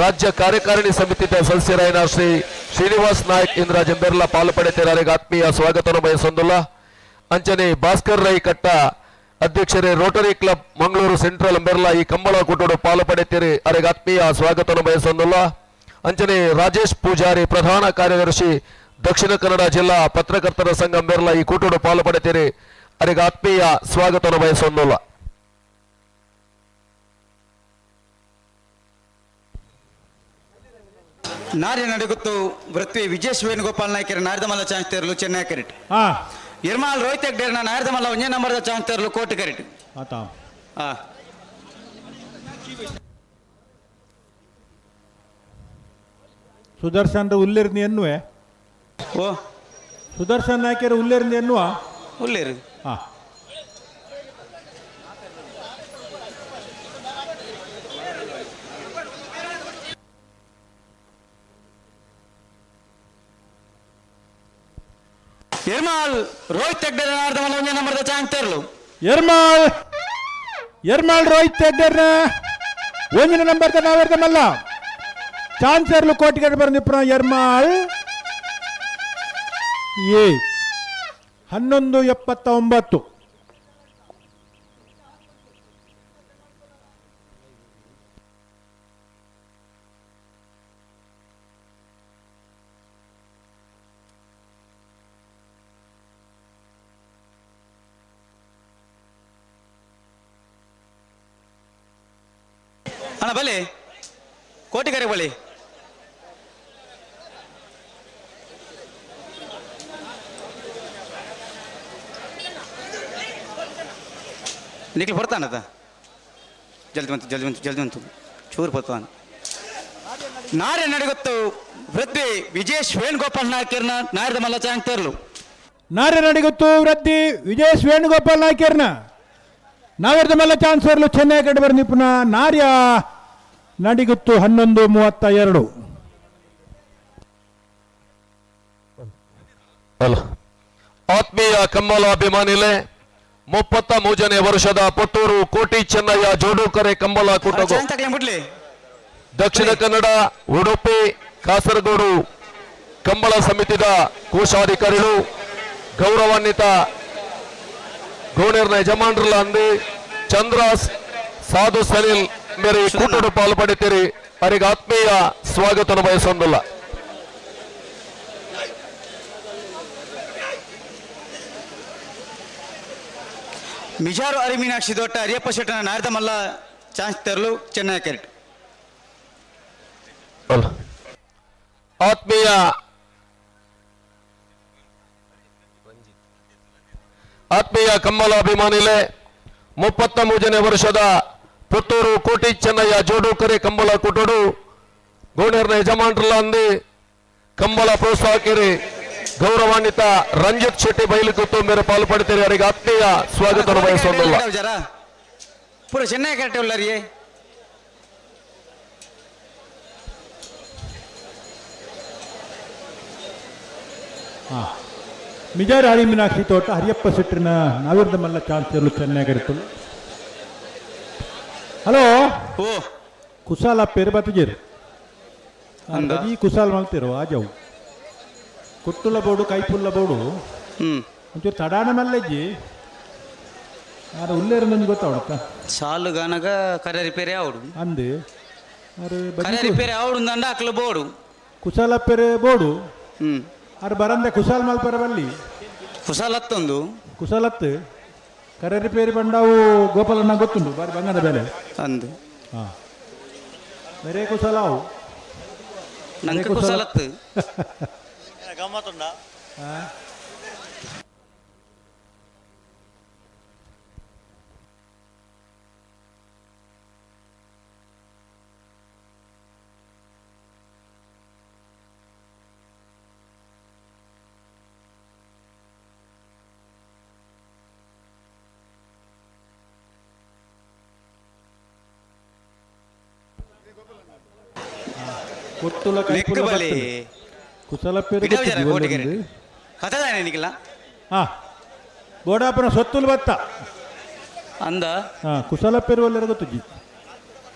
ರಾಜ್ಯ ಕಾರ್ಯಕಾರಿಣಿ ಸಮಿತಿಯ ಸದಸ್ಯರಾದ ಶ್ರೀ ಶ್ರೀನಿವಾಸ್ ನಾಯ್ಕ್ ಇಂದ್ರಾಜ್ ಎಂಬೆರ್ಲ ಪಾಲು ಪಡೆತಿರರಿಗೆ ಆತ್ಮೀಯ ಸ್ವಾಗತವನ್ನು ಬಯಸೊಂದುಲ್ಲ. ಅಂಚನೆ ಭಾಸ್ಕರ್ ರೈ ಕಟ್ಟ ಅಧ್ಯಕ್ಷರೇ ರೋಟರಿ ಕ್ಲಬ್ ಮಂಗಳೂರು ಸೆಂಟ್ರಲ್ ಎಂಬೆರ್ಲ ಈ ಕಂಬಳ ಕೂಟೋಡು ಪಾಲು ಪಡೆತೀರಿ ಅವರಿಗೆ ಆತ್ಮೀಯ ಸ್ವಾಗತವನ್ನು ಬಯಸೊಂದುಲ್ಲ. ಅಂಚನೆ ರಾಜೇಶ್ ಪೂಜಾರಿ ಪ್ರಧಾನ ಕಾರ್ಯದರ್ಶಿ ದಕ್ಷಿಣ ಕನ್ನಡ ಜಿಲ್ಲಾ ಪತ್ರಕರ್ತರ ಸಂಘ ಎಂಬೆರ್ಲ ಈ ಕೂಟೋಡು ಪಾಲು ಪಡೆತೀರಿ ಅವರಿಗೆ ಆತ್ಮೀಯ ಸ್ವಾಗತವನ್ನು ಬಯಸೊಂದುಲ್ಲ. ನಾರ್ಯ ನಡುಗುತ್ತು ವೃತ್ತಿ ವಿಜೇಶ್ ವೇಣುಗೋಪಾಲ್ ನಾಯ್ಕರ ನಾರ್ದಮಲ್ಲ ಚಾನ್ಸ್ ತೇರಲು ಚೆನ್ನೈ ಕರಿಟ್. ಇರ್ಮಾಲ್ ರೋಹಿತ್ ಹೆಗ್ಡೇರ್ನ ನಾರ್ದಮಲ್ಲ ಒಂದೇ ನಂಬರ್ದ ಚಾನ್ಸ್ ತೇರಲು ಕೋಟೆ ಕರಿಟ್. ಆತ ಸುದರ್ಶನ್ ಉಲ್ಲೇರ್ನಿ ಎನ್ನುವೆ. ಓ ಸುದರ್ಶನ್ ನಾಯ್ಕರ ಉಲ್ಲೇರ್ನಿ ಎನ್ನುವ ಉಲ್ಲೇರು. ಎರ್ಮಾಲ್ ರೋಹಿತ್ ಹೆಗ್ಡೆ ನಾರ್ದಮಲ್ಲ ಒಂದೇ ನಂಬರ್ದ ಚಾನ್ಸ್ ತೇರಲು. ಎರ್ಮಾಲ್ ಎರ್ಮಾಲ್ ರೋಹಿತ್ ಹೆಗ್ಡೆರ್ನ ಒಂದಿನ ನಂಬರ್ದ ನಾವೆರ್ದಮಲ್ಲ ಚಾನ್ಸರ್ಲು ಕೋಟಿಗೆ ಬಂದಿಪ್ಪ ಎರ್ಮಾಲ್ ಎ 11:79. ಅಣ್ಣ ಬಲಿ ಕೋಟಿಗರೆ ಬಲಿ. ನಿಖಿಲ್ ಬರ್ತಾನದ ಜಲ್ದಿ ಬಂತು ಜಲ್ದಿ ಬಂತು ಜಲ್ದಿ ಬಂತು ಚೂರು ಬರ್ತಾನ. ನಾರೆ ನಡುಗುತ್ತು ವೃದ್ಧಿ ವಿಜೇಶ್ ವೇಣುಗೋಪಾಲ್ ನಾಯ್ಕರ್ನ ನಾಯರ್ದ ಮಲ್ಲ ಚಾಂಗ್ ತೇರ್ಲು. ನಾರೆ ನಡಿಗುತ್ತು ವೃದ್ಧಿ ವಿಜೇಶ್ ವೇಣುಗೋಪಾಲ್ ನಾಯ್ಕರ್ನ ನಾವೆರ್ದ ಮಲ್ಲ ಚಾನ್ಸರ್ಲು ಚೆನ್ನೈ ಕಡೆ ಬಂದಿಪ್ಪುನ ನಾರ್ಯ ನಡಿಗುತ್ತು 11:32. ಅಲ್ಲ ಆತ್ಮೀಯ ಕಮ್ಮಲ ಅಭಿಮಾನಿಲೆ 33ನೇ ವರ್ಷದ ಪುತ್ತೂರು ಕೋಟಿ ಚೆನ್ನಯ್ಯ ಜೋಡುಕರೆ ಕಂಬಳ ಕೂಟಗೂ ದಕ್ಷಿಣ ಕನ್ನಡ ಉಡುಪಿ ಕಾಸರಗೋಡು ಕಂಬಳ ಸಮಿತಿದ ಕೋಶಾಧಿಕಾರಿಗಳು ಗೌರವಾನ್ವಿತ ಗೋಣೇರ್ನ ಯಜಮಾನರಲ್ಲ ಅಂದಿ ಚಂದ್ರ ಸಾಧು ಸನಿಲ್ ಮೇರೆ ಕೂಟಡು ಪಾಲು ಪಡಿತೀರಿ ಅವರಿಗೆ ಆತ್ಮೀಯ ಸ್ವಾಗತ ಬಯಸೊಂದಿಲ್ಲ. ಮಿಜಾರು ಅರಿಮೀನಾಕ್ಷಿ ದೊಟ್ಟ ಅರಿಯಪ್ಪ ಶೆಟ್ಟನ ನಾರದ ಮಲ್ಲ ಚಾನ್ಸ್ ತರಲು ಚೆನ್ನೈ ಕೆರೆಟ್. ಆತ್ಮೀಯ ಆತ್ಮೀಯ ಕಮ್ಮಲ ಅಭಿಮಾನಿಲೆ 33ನೇ ವರ್ಷದ ಪುತ್ತೂರು ಕೋಟಿ ಚೆನ್ನಯ್ಯ ಜೋಡುಕರೆ ಕಂಬಳ ಕೂಟಡು ಗೋಣೇರ್ನ ಯಜಮಾನರಲ್ಲ ಅಂದಿ ಕಂಬಳ ಪ್ರೋತ್ಸಾಹಕಿರಿ ಗೌರವಾನ್ವಿತ ರಂಜಿತ್ ಶೆಟ್ಟಿ ಬೈಲುಕುತ್ತು ಮೇರೆ ಪಾಲು ಪಡಿತೀರಿ ಅವರಿಗೆ ಆತ್ಮೀಯ ಸ್ವಾಗತ ಬಯಸೋದಿಲ್ಲ. ಪೂರ ಚೆನ್ನೈ ಕರೆಕ್ಟ್ ಉಳ್ಳಾರಿಯೇ. ಹಾಂ ಮಿಜಾರ್ ಹರಿ ಮೀನಾಕ್ಷಿ ತೋಟ ಹರಿಯಪ್ಪ ಶೆಟ್ಟರಿನ ನಾವಿರ್ದ ಮಲ್ಲ ಚಾನ್ಸ್ ಇರಲು ಚೆನ್ನಾಗಿರ್ತದೆ. ಹಲೋ ಓ ಕುಸಾಲ ಪೇರು ಬತ್ತಿಜೇರು ಅಂದ? ಬಜಿ ಕುಸಾಲ್ ಮಲ್ತಿರು ಆಜವು ಕೊಟ್ಟುಲ ಬೋಡು ಕೈಪುಲ್ಲ ಬೋಡು ಒಂಚೂರು ತಡಾಣ ಮಲ್ಲೆಜ್ಜಿ ಆರ ಉಲ್ಲೇರು ನಂಗೆ ಗೊತ್ತಾವಡತ್ತ ಸಾಲು ಗಾನಗ ಕರೆ ರಿಪೇರಿ ಆವಡು ಅಂದು ಆರು ಕರೆ ಬಜಿ ರಿಪೇರಿ ಆವಡು ಅಂದ ಅಕ್ಲು ಬೋಡು ಕುಸಾಲ ಪೇರು ಬೋಡು ಆರು ಬರಂದೆ ಕುಸಾಲ್ ಮಲ್ಪರ ಬಲ್ಲಿ ಕುಸಾಲ್ ಹತ್ತೊಂದು ಕುಸಾಲತ್ತು ಕರೆ ರಿಪೇರಿ ಬಂಡಾವು ಗೋಪಾಲಣ್ಣ ಗೊತ್ತುಂಟು ಬಾರಿ ಬಂಗದ ಬೆಲೆ ಅಂದು ಹಾಂ ಬೇರೆ ಕುಸಲಾವು ನಂಗೆ ಕುಸಾಲತ್ತು ಗಮ್ಮತ್ತುಂಡ ಕೊಟ್ಟುಲ ನೆಕ್ಕು ಕೈಪುಲ್ಲ ಬಲಿ. ಬರ್ತದೆ. ಕುಸಲ ಪೇರು ಬಿಡವು ಜರ ಗೊತ್ತಿದ್ದು ಕೋಟಿಗೆರೆ. ಒಲ್ಲೊಂದು. ಕಥದಾನೆ ನಿಖಿಲ ಹಾ ಬೋಡಾಪನ ಸೊತ್ತುಲು ಬತ್ತ ಅಂದ ಹಾ ಕುಸಲ ಪೇರು ಒಲ್ಲೆರ ಗೊತ್ತುಜ್ಜಿ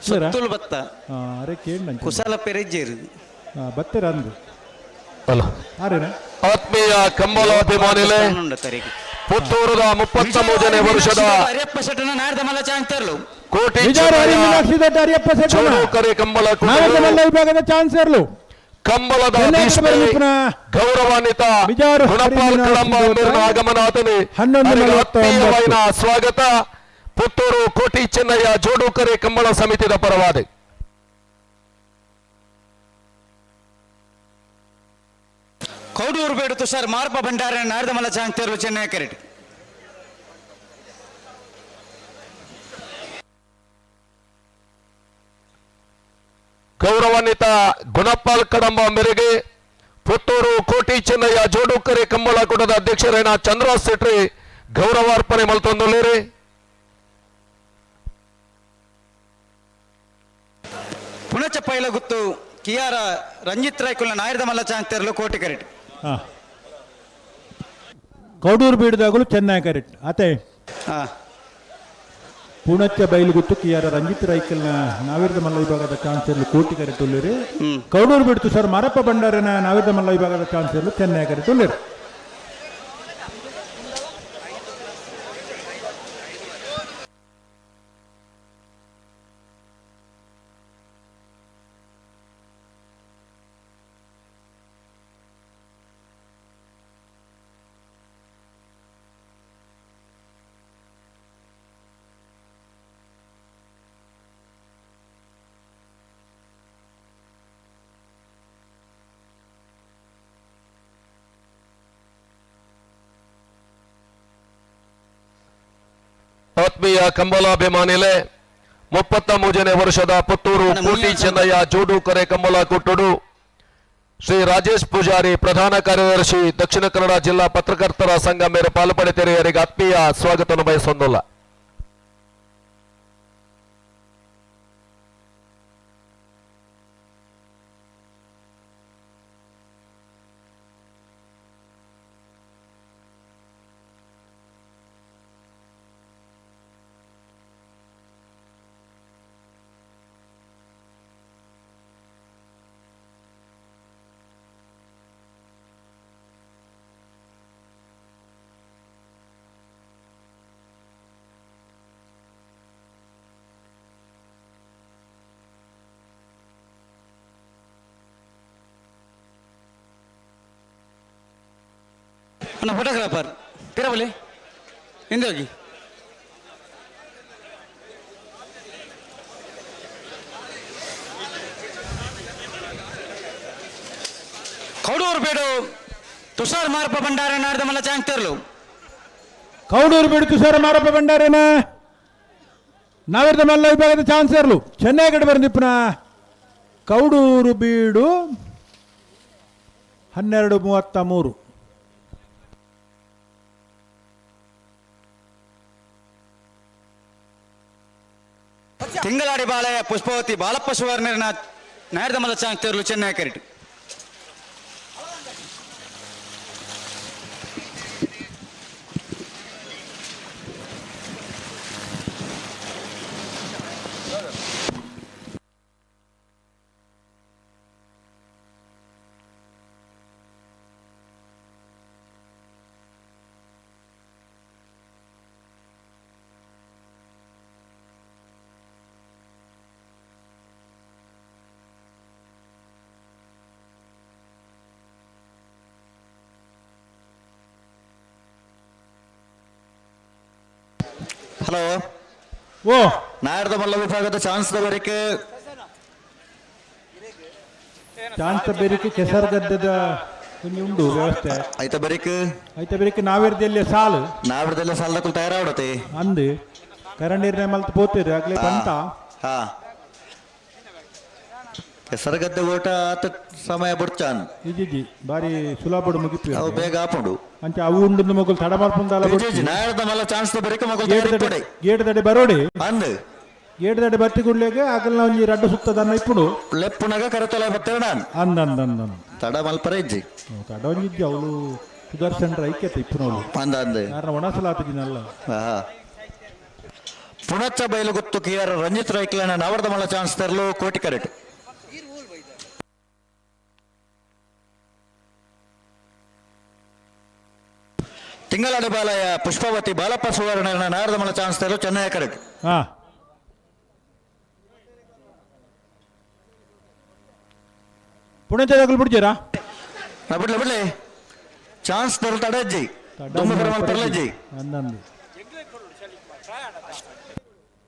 ಸೊತ್ತುಲು ಬತ್ತ ಹಾ ಅರೆ ಕೇಳಿ ನಂಗೆ ಕುಸಾಲ ಪೆರೆಜ್ಜೇರು ಹಾ ಬತ್ತೆರ ಅಂದು ಅಲ್ಲ ಆರೇನ ಆತ್ಮೀಯ ಕಂಬಳಾಭಿಮಾನಿಲೆ ಪುತ್ತೂರದ 33ನೇ ವರ್ಷದ ಹರಿಯಪ್ಪ ಶೆಟ್ಟನ ನಾಡ್ದ ಮಲ್ಲ ಚಾನ್ಸ್ ತರಲು ಕೋಟಿ ಮಿಜಾರು ಹರಿ ಮೀನಾಕ್ಷಿ ದೊಡ್ಡ ಹರಿಯಪ್ಪ ಶೆಟ್ಟನ ಚೌಡೂಕರೆ ಕಂಬಳ ನಾವಿರ್ದ ಮಲ್ಲ ವಿಭಾಗದ ಚಾನ್ಸ್ ಇರಲು ಕಂಬಳದ ಚೆನ್ನೈ ಭೀಷ್ಮೆ ಬರಲಿಪ್ಪನ ಗೌರವಾನ್ವಿತ ಮಿಜಾರು ಹರಿ ಗುಣಪಾಲ್ ಮೀನಾಕ್ಷಿ ಕಳಂಬ ದೊಡ್ಡ ಮೇರಿನ ಆಗಮನಾತನೆ ಹನ್ನೊಂದು ಅವರಿಗೆ ನಲವತ್ತೊಂಬತ್ತು. ಆತ್ಮೀಯವಾದ ಸ್ವಾಗತ ಪುತ್ತೂರು ಕೋಟಿ ಚೆನ್ನಯ್ಯ ಜೋಡುಕರೆ ಕಂಬಳ ಸಮಿತಿದ ಪರವಾದೆ. ಕೌಡೂರು ಬೇಡು ತುಷಾರ್ ಮಾರ್ಪ ಭಂಡಾರ ನಾಡ್ದ ಮಲ್ಲ ಚಾನ್ಸ್ ತರಲು ಚೆನ್ನೈ ಕರೆಟ್. ಗೌರವಾನ್ವಿತ ಗುಣಪಾಲ್ ಕಡಂಬ ಮೇರೆಗೆ ಪುತ್ತೂರು ಕೋಟಿ ಚೆನ್ನಯ್ಯ ಜೋಡುಕರೆ ಕಂಬಳ ಕೂಟದ ಅಧ್ಯಕ್ಷರೇನ ಚಂದ್ರ ಶೆಟ್ಟಿ ಗೌರವಾರ್ಪಣೆ ಮಲ್ತೊಂದುಲ್ಲೇರಿ. ಪುಣಚ ಪೈಲಗುತ್ತು ಕಿಯಾರ ರಂಜಿತ್ ರಾಯ್ಕುಲ್ನ ನಾಯರ್ದ ಮಲ್ಲ ಚಾನ್ಸ್ ತರಲು ಕೋಟಿ ಕರೆಟ್. ಹಾ ಕೌಡೂರು ಬೀಡದಾಗಲೂ ಚೆನ್ನೈ ಕರೆಕ್ಟ್ ಆತೆ. ಹಾ ಪೂಣಚ್ಚ ಬೈಲುಗುತ್ತು ಕಿಯಾರ ರಂಜಿತ್ ರೈಕಲ್ನ ನಾವಿರ್ದ ಮಲ್ಲ ವಿಭಾಗದ ಚಾನ್ಸರ್ಲು ಕೋಟಿ ಕರೆಕ್ಟ್ ಉಳ್ಳೇರಿ. ಕೌಡೂರು ಬಿಡ್ತು ಸರ್ ಮಾರಪ್ಪ ಭಂಡಾರನ ನಾವಿರ್ದ ಮಲ್ಲ ವಿಭಾಗದ ಚಾನ್ಸರ್ಲು ಚೆನ್ನೈ ಕರೆಕ್ಟ್ ಉಳ್ಳೇರಿ. ಆತ್ಮೀಯ ಕಂಬಲಾಭಿಮಾನಿಲೆ 33ನೇ ವರ್ಷದ ಪುತ್ತೂರು ಕೋಟಿ ಚೆನ್ನಯ್ಯ ಜೋಡುಕರೆ ಕಂಬಳ ಕೊಟ್ಟುಡು ಶ್ರೀ ರಾಜೇಶ್ ಪೂಜಾರಿ ಪ್ರಧಾನ ಕಾರ್ಯದರ್ಶಿ ದಕ್ಷಿಣ ಕನ್ನಡ ಜಿಲ್ಲಾ ಪತ್ರಕರ್ತರ ಸಂಘ ಮೇರೆ ಪಾಲ್ಪಡೆತೆರೆಯರಿಗೆ ಆತ್ಮೀಯ ಸ್ವಾಗತವನ್ನು ಬಯಸೊಂದಿಲ್ಲ. ಅಣ್ಣ ಫೋಟೋಗ್ರಾಫರ್ ಪಿರಬಲಿ ಹಿಂದೆ ಹೋಗಿ. ಕೌಡೂರು ಬೇಡು ತುಷಾರ್ ಮಾರಪ್ಪ ಭಂಡಾರ ನಾಡ್ದ ಮಲ್ಲ ಚಾಂಗ್ ತರಲು. ಕೌಡೂರು ಬೇಡು ತುಷಾರ ಮಾರಪ್ಪ ಭಂಡಾರೇನ ನಾವಿರ್ದ ಮಲ್ಲ ವಿಭಾಗದ ಚಾನ್ಸರ್ಲು ಚೆನ್ನೈ ಕಡೆ ಬಂದಿಪ್ಪನ ಕೌಡೂರು ಬೀಡು 12:33. ತಿಂಗಳಾಡಿ ಬಾಳೆಯ ಪುಷ್ಪವತಿ ಬಾಲಪ್ಪ ಸುವರ್ಣನ ನಾಡ್ದ ಮಲ್ಲ ಚಾಂಗ್ ತರಲು ಚೆನ್ನೈ ಕರೆಟ್. ಹಲೋ ಓ ನಾಯರ್ದ ಮಲ್ಲ ವಿಭಾಗದ ಚಾನ್ಸ್ ದವರಿಗೆ ಚಾನ್ಸ್ ಬೇರಿಕೆ ಕೆಸರುಗದ್ದದ ಒಂಜಿ ಉಂಡು ವ್ಯವಸ್ಥೆ ಐತ ಬರಿಕ್ ಐತ ಬೇರಿಕೆ ನಾವೇರ್ದಲ್ಲಿ ಸಾಲು ನಾವಿರ್ದೆಲ್ಲ ಸಾಲದಕ್ಕೂ ತಯಾರಾವಡತೆ ಅಂದು ಕರಂಡೀರ್ನೆ ಮಲ್ತ್ ಪೋತಿರು ಆಗ್ಲೇ ಬಂತ ಹಾ ಕೆಸರಗದ್ದೆ ಓಟ ಆತ ಸಮಯ ಬುಡ್ಚಾನ್ ಇಜ್ಜಿ ಬಾರಿ ಸುಲಭಡು ಮುಗಿಪು ಅವು ಬೇಗ ಆಪುಂಡು ಅಂಚ ಅವು ಉಂಡು ಮಗುಲು ತಡ ಮಲ್ಪುಂದಾಲ ನಾಯರ್ದ ಮಲ್ಲ ಚಾನ್ಸ್ ಬರಿಕ ಮಗುಲು ಗೇಟ್ ತಯಾರಿಪ್ಪಡೆ ಗೇಟ್ ದಡೆ ಬರೋಡಿ ಅಂದ್ ಗೇಟ್ ದಡೆ ಬತ್ತಿ ಗುಡ್ಲೆಗೆ ಆಗಲ್ನ ಒಂಜಿ ರಡ್ಡು ಸುತ್ತದನ್ನ ಇಪ್ಪುಡು ಲೆಪ್ಪುನಗ ಕರತೊಲ ಬತ್ತೇಣ ಅಂದ ಅಂದ ಅಂದ ಅಂದ. ತಡ ಮಲ್ಪರ ಇಜ್ಜಿ ತಡ ಒಂಜಿ ಇಜ್ಜಿ ಅವಳು ಸುದರ್ಶನ್ ಐಕ್ಯತೆ ಇಪ್ಪುನವಳು ಅಂದ ಅಂದ ಕಾರಣ ಒಣಸಲಾತಜಿನಲ್ಲ ಹಾ ಪುಣಚ ಬಯಲುಗುತ್ತು ಕೆ ಆರ್ ರಂಜಿತ್ ರೈಕ್ಲನ ನವರ್ದ ಮಲ್ಲ ಚಾನ್ಸ್ ತರಲು ಕೋಟಿ ಕರೆಟ್ ತಿಂಗಳಾಡಿ ಬಾಲಯ ಪುಷ್ಪಾವತಿ ಬಾಲಪ್ಪ ಸುವರ್ಣ ನಾರದ ಮಲ್ಲ ಚಾನ್ಸ್ ತರಲು ಚೆನ್ನೈ ಕರೆಟ್ ಹಾ ಪುಣಚದಾಗಲು ಬಿಡ್ತೀರಾ ನಾ ಬಿಡ್ಲೆ ಬಿಡ್ಲೆ ಚಾನ್ಸ್ ತರಲು ತಡಜ್ಜಿ ಪರ್ಲಜ್ಜಿ ಅಂದಂದು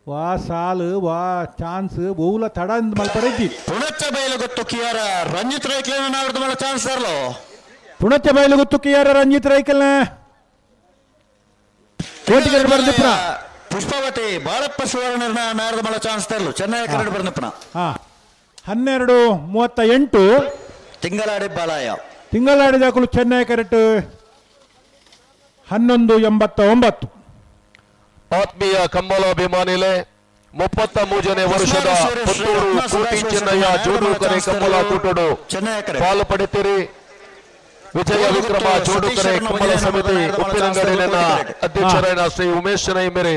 ವಾ ಸಾಲು ವಾ ಚಾನ್ಸ್ ಓವುಲ ತಡ ಅಂದ್ ಮಲ್ಪರಜ್ಜಿ ಪುಣಚ ಬಯಲುಗುತ್ತು ಕೆ ಆರ್ ರಂಜಿತ್ ರೈಕ್ಲನ ನಾರದ ಮಲ್ಲ ಚಾನ್ಸ್ ತರಲು ಪುಣಚ ಬಯಲುಗುತ್ತು ಕೆ ಆರ್ ರಂಜಿತ್ ರೈಕಲ್ನ ಕೋಟಿಗರು ಬರ್ದಿಪ್ರ ಪುಷ್ಪಾವತಿ ಬಾಳಪ್ಪ ಸುವರ್ಣ ನಾರದ ಮಲ್ಲ ಚಾನ್ಸ್ ತರಲು ಚೆನ್ನೈ ಕರಡು ಬರ್ನಪ್ಪನ ಹಾ 12:38 ತಿಂಗಳಾಡಿ ಬಾಲಾಯ ತಿಂಗಳಾಡಿ ದಾಖಲು ಚೆನ್ನೈ ಕರೆಕ್ಟ್ 11:89. ಆತ್ಮೀಯ ಕಂಬಳಾಭಿಮಾನಿಲೆ 33ನೇ ವರ್ಷದ ಪುತ್ತೂರು ಕೋಟಿ ಚೆನ್ನಯ್ಯ ಜೋಡುಕರೆ ಕಂಬಳ ಕೂಟಡು ಪಾಲು ಪಡೆತೀರಿ. ವಿಜಯ ವಿಕ್ರಮ ಜೋಡುಕರೆ ಕಂಬಳ ಸಮಿತಿ ಉಪ್ಪಿನಂಗಡಿನ ಅಧ್ಯಕ್ಷರಾದ ಶ್ರೀ ಉಮೇಶ್ ಚೆನ್ನೈ ಮೇರೆ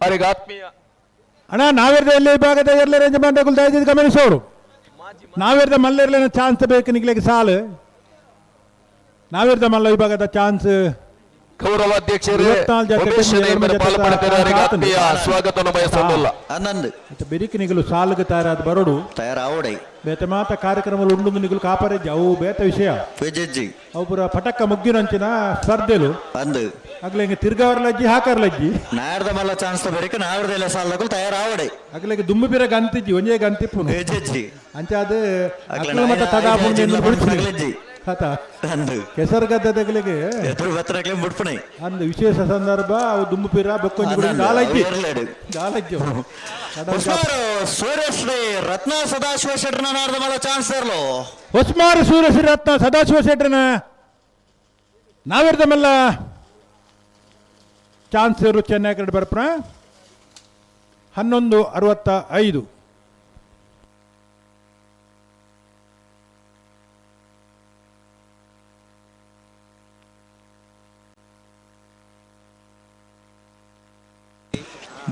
ಅವರಿಗೆ ಆತ್ಮೀಯ ಅಣ್ಣ ನಾವಿರ್ದ ಎಲ್ಲಿ ವಿಭಾಗದ ಎರ್ಲೆ ಯಜಮಾನರು ದಯವಿಟ್ಟು ಗಮನಿಸೋರು. ನಾವಿರ್ದ ಮಲ್ಲೆರ್ಲಿನ ಚಾನ್ಸ್ ಬೇಕು ನಿಗ್ಲಿಕ್ಕೆ ಸಾಲು. ನಾವಿರ್ದ ಮಲ್ಲ ವಿಭಾಗದ ಚಾನ್ಸ್ ಗೌರವಾಧ್ಯಕ್ಷರೇ ಉಮೇಶ್ ಚೆನ್ನೈ ಮೇರೆ ಪಾಲು ಪಡೆದಿದ್ದಾರೆ ಅವರಿಗೆ ಆತ್ಮೀಯ ಸ್ವಾಗತವನ್ನು ಬಯಸೋದಿಲ್ಲ. ಆನಂದ್ ಬೆರಿಕೆ ನಿಗಲು ಸಾಲುಗೆ ತಯಾರಾದ ಬರೋಡು ತಯಾರಾವಡೆ ಬೇತೆ ಮಾತ ಕಾರ್ಯಕ್ರಮ ಉಂಡು ನಿಗಲು ಕಾಪರೇಜ್ ಅವು ಬೇತ ವಿಷಯ ವಿಜಯ್ಜಿ ಅವು ಪೂರ ಪಟಕ್ಕ ಮುಗ್ಗಿನಂಚಿನ ಸ್ಪರ್ಧೆಲು ಅಂದು ಅಗ್ಲೆ ಹಿಂಗೆ ತಿರ್ಗಾವರ್ಲಜ್ಜಿ ಹಾಕರ್ಲಜ್ಜಿ ನಾಡ್ದ ಮಲ್ಲ ಚಾನ್ಸ್ ಬೆರಿಕೆ ನಾಡ್ದ ಎಲ್ಲ ಸಾಲದಕ್ಕೂ ತಯಾರಾವಡೆ ಅಗ್ಲೆಗೆ ದುಂಬು ಬಿರ ಗಂತಿಜ್ಜಿ ಒಂಜೇ ಗಂತಿಪ್ಪುನು ವಿಜಯ್ಜಿ ಅಂಚ ಅದು ಅಕ್ಲ ಮತ ತಡ ಆಪುಂಡು ಆತ ಅಂದು ಕೆಸರುಗದ್ದೆಗಳಿಗೆ ಎದುರು ಬತ್ತರಕ್ಲೆ ಮುಟ್ಪಣೆ ಅಂದು ವಿಶೇಷ ಸಂದರ್ಭ ಅವು ದುಂಬು ಪಿರ ಬೊಕ್ಕೊಂಜಿ ಗುಡಿ ದಾಲಜ್ಜಿ ದಾಲಜ್ಜಿ ಹೊಸ್ಮಾರು ಸೂರ್ಯಶ್ರೀ ರತ್ನ ಸದಾಶಿವ ಶೆಟ್ಟರ್ನ ನಾಡ್ದ ಮಲ್ಲ ಚಾನ್ಸ್ ತರಲು ಹೊಸ್ಮಾರು ಸೂರ್ಯಶ್ರೀ ರತ್ನ ಸದಾಶಿವ ಶೆಟ್ಟರ್ನ ನಾವಿರ್ದ ಮಲ್ಲ ಚಾನ್ಸ್ ಚೆನ್ನೈ ಕಡೆ ಬರ್ಪಣ 11:65.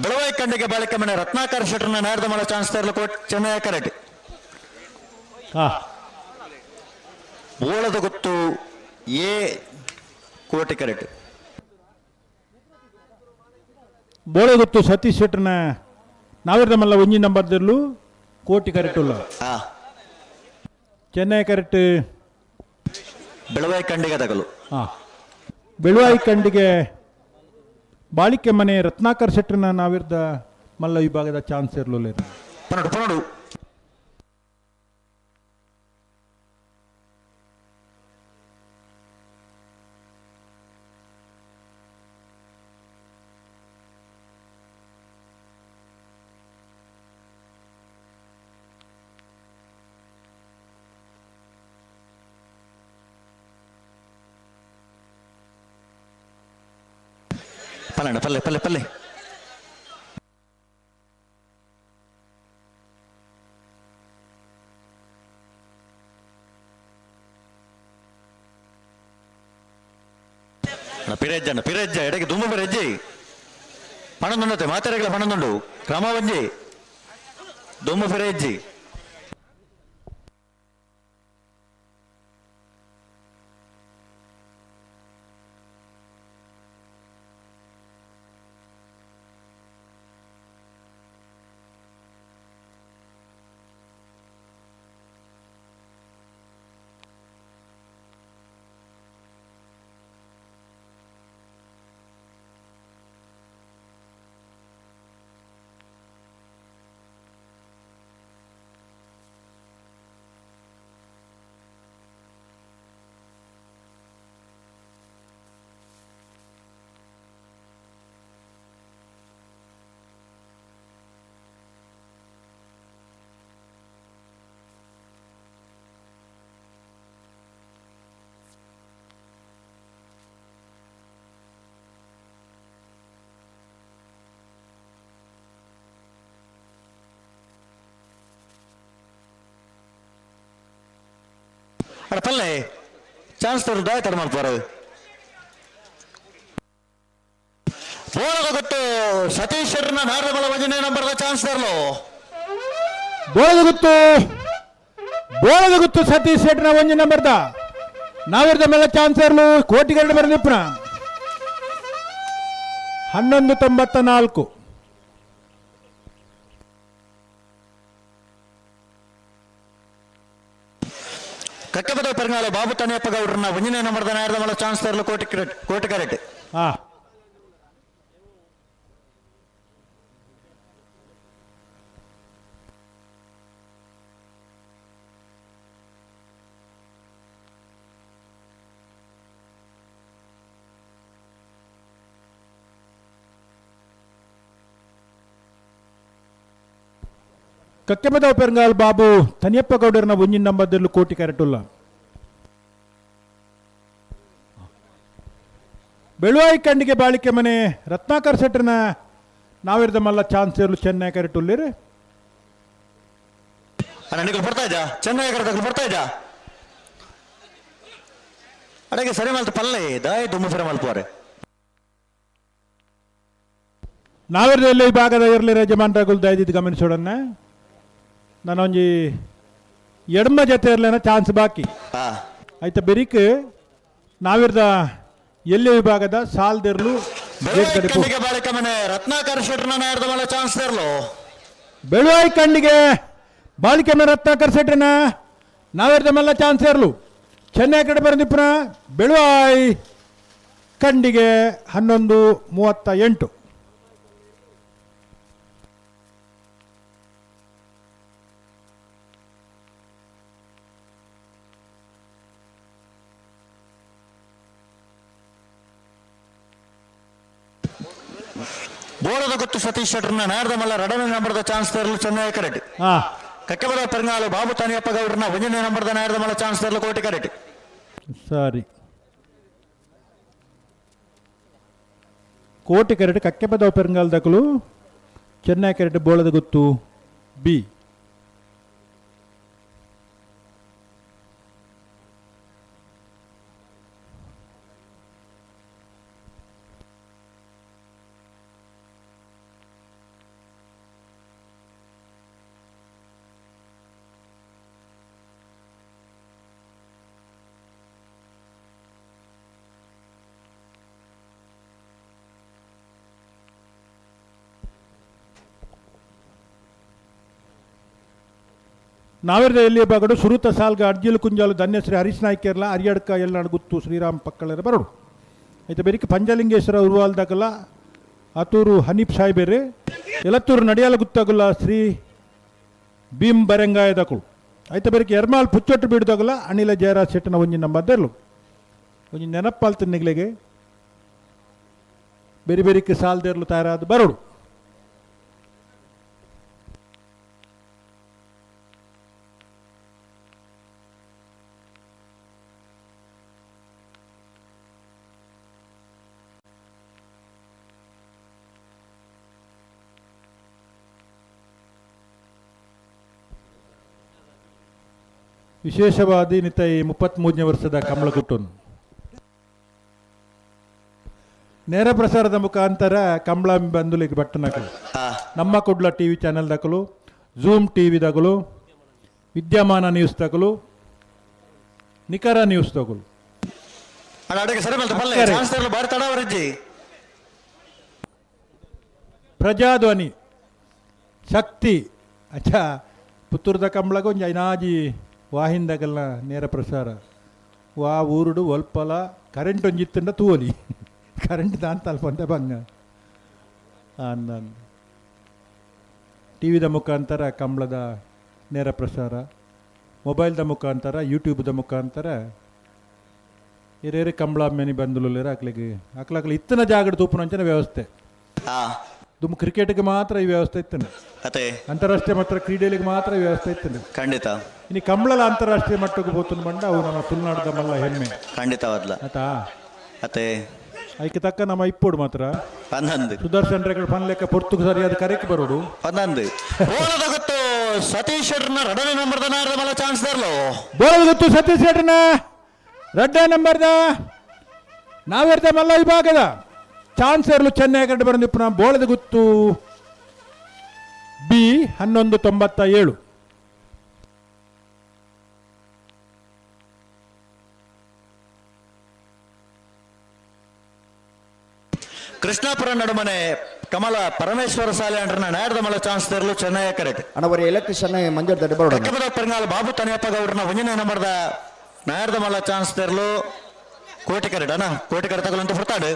ಬೆಳವಾಯಿ ಕಂಡಿಗೆ ಬಾಳಿಕೆ ಮನೆ ರತ್ನಾಕರ್ ಶೆಟ್ಟರ್ನ ನಾಡ್ದ ಮಲ್ಲ ಚಾನ್ಸ್ ತರಲು ಕೋಟ್ ಚೆನ್ನೈ ಕರೆಕ್ಟ್. ಬೋಳದ ಗೊತ್ತು ಎ ಕೋಟಿ ಕರೆಕ್ಟ್. ಬೋಳೆಗೊತ್ತು ಸತೀಶ್ ಶೆಟ್ಟರ್ನ ನಾವಿರ್ದ ಮಲ್ಲ ಒಂಜಿ ನಂಬರ್ ದಿರ್ಲು ಕೋಟಿ ಕರೆಕ್ಟ್ ಉಲ್ಲ. ಚೆನ್ನೈ ಕರೆಕ್ಟ್ ಬೆಳವಾಯಿ ಕಂಡಿಗೆ ತಗಲು. ಬೆಳವಾಯಿ ಕಂಡಿಗೆ ಬಾಳಿಕೆ ಮನೆ ರತ್ನಾಕರ್ ಶೆಟ್ಟರ್ನ ನಾವಿರ್ದ ಮಲ್ಲ ವಿಭಾಗದ ಚಾನ್ಸ್ ಇರಲಿಲ್ಲ. ಪನಡು ಪನಡು ಪಲ್ಲಣ್ಣ ಪಲ್ಲೆ ಪಲ್ಲೆ ಪಲ್ಲೆ ಪಿರಜ್ಜಣ್ಣ ಪಿರಜ್ಜ ಎಡಗೆ ದುಂಬು ಪಿರಜ್ಜಿ ಪಣದುಂಡತೆ ಮಾತಾಡಗಳ ಪಣದುಂಡು ಕ್ರಮವಂಜಿ ದುಂಬು ಪಿರಜ್ಜಿ ಅಡ ಪಲ್ಲೆ ಚಾನ್ಸ್ ತೋರು ದಾಯ ತಡ ಮಾಡ್ತಾರೆ. ಬೋಳದ ಗೊತ್ತು ಸತೀಶರ್ನ ನಾಡಬಲ ಒಂದನೇ ನಂಬರ್ದ ಚಾನ್ಸ್ ತರಲು. ಬೋಳದ ಗೊತ್ತು ಸತೀಶ್ ಶೆಟ್ಟರ್ನ ಒಂಜಿ ನಂಬರ್ದ ನಾವಿರ್ದ ಮೇಲೆ ಚಾನ್ಸ್ ಇರಲು ಕೋಟಿಗರಡು ಬರ ನಿಪ್ಪುನ 11.94. ಕಕ್ಕಬದ ಪೆರಂಗಾಲ ಬಾಬು ತನಿಯಪ್ಪ ಗೌಡ್ರನ್ನ ಒಂದನೇ ನಂಬರ್ದ ನಾಯರದ ಮೇಲೆ ಚಾನ್ಸ್ ತರಲು ಕೋಟಿ ಕರೆಕ್ಟ್. ಹಾ ಕಕ್ಕೆಮದ ಪೆರಂಗಾಲ್ ಬಾಬು ತನಿಯಪ್ಪ ಗೌಡರನ್ನ ಒಂಜಿನ ನಂಬರ್ದಲ್ಲಿ ಕೋಟಿ ಕರೆಟುಲ್ಲ. ಬೆಳುವಾಯಿ ಕಂಡಿಗೆ ಬಾಳಿಕೆ ಮನೆ ರತ್ನಾಕರ್ ಶೆಟ್ಟರ್ನ ನಾವಿರ್ದ ಮಲ್ಲ ಚಾನ್ಸ್ ಇರಲು ಚೆನ್ನೈ ಕರೆಟುಲ್ಲಿರಿ. ಬರ್ತಾ ಇದ್ದ ಚೆನ್ನೈ ಕರೆದ ಬರ್ತಾ ಇದ್ದ ಅಡಗೆ ಸರಿ ಮಲ್ತು ಪಲ್ಲೆ ದಾಯ ದುಮ್ಮು ಸರಿ ಮಲ್ಪುವಾರೆ. ನಾವಿರ್ದ ಎಲ್ಲಿ ಭಾಗದ ಇರಲಿ ಯಜಮಾನ್ರಗುಲ್ ದಯದಿದ್ದು ಗಮನಿಸೋಡನ್ನ. ನಾನೊಂಜಿ ಎಡಮ ಜೊತೆ ಇರಲೇನ ಚಾನ್ಸ್ ಬಾಕಿ ಆಯ್ತಾ ಬೆರಿಕ್ ನಾವಿರ್ದ ಎಲ್ಲಿ ವಿಭಾಗದ ಸಾಲ್ದಿರ್ಲು ರತ್ನಾಕರ್ ಶೆಟ್ಟರ್ನ ಚಾನ್ಸ್ ತರಲು. ಬೆಳುವಾಯಿ ಕಂಡಿಗೆ ಬಾಳಿಕೆ ಮನೆ ರತ್ನಾಕರ್ ಶೆಟ್ಟರ್ನ ನಾವಿರ್ದ ಮೇಲೆ ಚಾನ್ಸ್ ಇರಲು ಚೆನ್ನೈ ಕಡೆ ಬರಂದಿಪ್ಪನ ಬೆಳುವಾಯಿ ಕಂಡಿಗೆ 11.38. ಬೋಳದ ಗೊತ್ತು ಸತೀಶ್ ಶೆಟ್ಟರ್ನ ನಾರದ ಮಲ್ಲ ಎರಡನೇ ನಂಬರ್ದ ಚಾನ್ಸ್ ತರಲು ಚೆನ್ನೈ ಕರೆಕ್ಟ್. ಕಕ್ಕೆಬಲ ಪೆರಂಗಾಲು ಬಾಬು ತನಿಯಪ್ಪ ಗೌಡ್ರನ್ನ ಒಂದನೇ ನಂಬರ್ದ ನಾರದ ಮಲ್ಲ ಚಾನ್ಸ್ ತರಲು ಕೋಟಿ ಕರೆಕ್ಟ್. ಸರಿ ಕೋಟಿ ಕರೆಕ್ಟ್ ಕಕ್ಕೆಬದ ಪೆರಂಗಾಲ್ ದಕಲು ಚೆನ್ನೈ ಕರೆಕ್ಟ್ ಬೋಳದ ಗೊತ್ತು ಬಿ. ನಾವಿರ್ದ ಎಲ್ಲಿಯ ಬಾಗಡು ಸುರುತ ಸಾಲ್ಗ ಅರ್ಜಿಲು ಕುಂಜಾಲು ಧನ್ಯಶ್ರೀ ಹರೀಶ್ ನಾಯ್ಕೇರ್ಲ ಅರಿಯಡ್ಕ ಎಲ್ಲಾಡು ಗುತ್ತು ಶ್ರೀರಾಮ್ ಪಕ್ಕಳರ ಬರೋಡು ಆಯ್ತು ಬೆರಿಕೆ ಪಂಜಲಿಂಗೇಶ್ವರ ಉರುವಾಲ್ದಾಗಲ್ಲ ಆತೂರು ಹನೀಪ್ ಸಾಯ್ಬೇರೆ ಎಲತ್ತೂರು ನಡಿಯಾಲ ಗುತ್ತಾಗಲ್ಲ ಶ್ರೀ ಭೀಮ್ ಬರೆಂಗಾಯದಕುಳು ಆಯ್ತು ಬೆರಿಕೆ ಎರ್ಮಾಲ್ ಪುಚ್ಚೊಟ್ಟು ಬೀಡ್ದಾಗಲ್ಲ ಅನಿಲ ಜಯರಾಜ್ ಶೆಟ್ಟನ ಒಂಜಿ ನಂಬದ್ದೆರ್ಲು ಒಂಜಿ ನೆನಪಾಲ್ ತಿನ್ನಿಗ್ಲಿಗೆ ಬೇರೆ ಬೇರಿಕೆ ಸಾಲ್ದೇರ್ಲು ತಯಾರಾದ ಬರೋಡು. ವಿಶೇಷವಾದ ನಿತ ಈ 33ನೇ ವರ್ಷದ ಕಂಬಳಗುಟ್ಟನು ನೇರ ಪ್ರಸಾರದ ಮುಖಾಂತರ ಕಂಬಳ ಬಂದುಲಿಗೆ ಬಟ್ಟನಕಲು ನಮ್ಮ ಕುಡ್ಲ ಟಿ ವಿ ಚಾನೆಲ್ ದಕಲು, ಝೂಮ್ ಟಿ ವಿ ದಕಲು, ವಿದ್ಯಮಾನ ನ್ಯೂಸ್ ತಕಲು, ನಿಖರ ನ್ಯೂಸ್ ತಕಲು. ಪ್ರಜಾಧ್ವನಿ ಶಕ್ತಿ ಅಚ್ಚಾ ಪುತ್ತೂರ್ದ ಕಂಬಳಗ ಒಂಜಿ ಐನಾಜಿ ವಾಹಿಂದಗಲ್ನ ನೇರ ಪ್ರಸಾರ ವಾ ಊರುಡು ಒಲ್ಪಲ ಕರೆಂಟ್ ಒಂಜಿತ್ತಂಡ ತೂವಲಿ ಕರೆಂಟ್ ದಾನ್ ತಲ್ಪಂತ ಬಂಗ ಅಂದ ಟಿ ವಿದ ಮುಖಾಂತರ ಕಂಬಳದ ನೇರ ಪ್ರಸಾರ, ಮೊಬೈಲ್ದ ಮುಖಾಂತರ, ಯೂಟ್ಯೂಬ್ದ ಮುಖಾಂತರ ಹಿರಿಯರು ಕಂಬಳ ಮೇನಿ ಬಂದುಲುಲ್ಲೇರು ಅಕ್ಲಿಗೆ ಅಕ್ಲಕ್ಲಿ ಇತ್ತನ ಜಾಗಡ್ ತೂಪುನಂಚಿನ ವ್ಯವಸ್ಥೆ. ದುಮ್ ಕ್ರಿಕೆಟ್ಗೆ ಮಾತ್ರ ಈ ವ್ಯವಸ್ಥೆ ಇತ್ತನ, ಅಂತಾರಾಷ್ಟ್ರೀಯ ಮಟ್ಟ ಕ್ರೀಡೆಗಳಿಗೆ ಮಾತ್ರ ಈ ವ್ಯವಸ್ಥೆ ಇತ್ತನ. ಖಂಡಿತ ಇನ್ನು ಕಂಬಳಲ ಅಂತಾರಾಷ್ಟ್ರೀಯ ಮಟ್ಟಕ್ಕೆ ಪೋತುನ ಬಂಡ ಅವು ನಮ್ಮ ತುಳುನಾಡದ ಮಲ್ಲ ಹೆಮ್ಮೆ. ಖಂಡಿತವಾದ್ಲ ಆತಾ ಅತೆ ಐಕೆ ತಕ್ಕ ನಮ್ಮ ಇಪ್ಪೋಡು ಮಾತ್ರ ಪನ್ನೊಂದು ಸುದರ್ಶನ್ ರೆಕಡ್ ಪನ್ ಲೆಕ್ಕ ಪೊರ್ತುಗು ಸರಿಯಾದ ಕರೆಕ್ ಬರೋಡು ಪನ್ನೊಂದು. ಸತೀಶ್ ಶೆಟ್ಟರ್ನ ರಡನೆ ನಂಬರ್ದ ನಾಯರದ ಮಲ್ಲ ಚಾನ್ಸ್ ದೇರ್ಲು. ಬೋಳದಗುತ್ತು ಸತೀಶ್ ಶೆಟ್ಟರ್ನ ರಡ್ಡ ನಂಬರ್ದ ನಾವಿರ್ದ ಮಲ್ಲ ವಿಭಾಗದ ಚಾನ್ಸ್ ಇರಲು ಚೆನ್ನೈ ಕಡೆ ಬರಂದಿಪ್ಪುನ ಬೋಳದಗುತ್ತು ಬಿ 11.97. ಕೃಷ್ಣಾಪುರ ನಡುಮನೆ ಕಮಲ ಪರಮೇಶ್ವರ ಸಾಲೆ ಅಂಡ್ರನ ನಾಯರದ ಮಲ್ಲ ಚಾನ್ಸ್ ದೇರ್ಲು ಚೆನ್ನೈ ಕರೆಕ್ಟ್. ಅಣ್ಣ ಬರೀ ಎಲೆಕ್ಟ್ರಿಷಿಯನ್ ಮಂಜೂರು ದಡ್ಡ ಬರೋಣ. ಕಕ್ಕಬದ ಪೆರಂಗಾಲ್ ಬಾಬು ತನಿಯಪ್ಪ ಗೌಡ್ರನ ಒಂಜನೇ ನಂಬರ್ದ ನಾಯರದ ಮಲ್ಲ ಚಾನ್ಸ್ ದೇರ್ಲು ಕೋಟೆ ಕರೆಕ್ಟ್. ಅಣ್ಣ ಕೋಟೆ ಕರೆ ತಗೊಳ್ಳಂತ ಹೊರತಾಡು.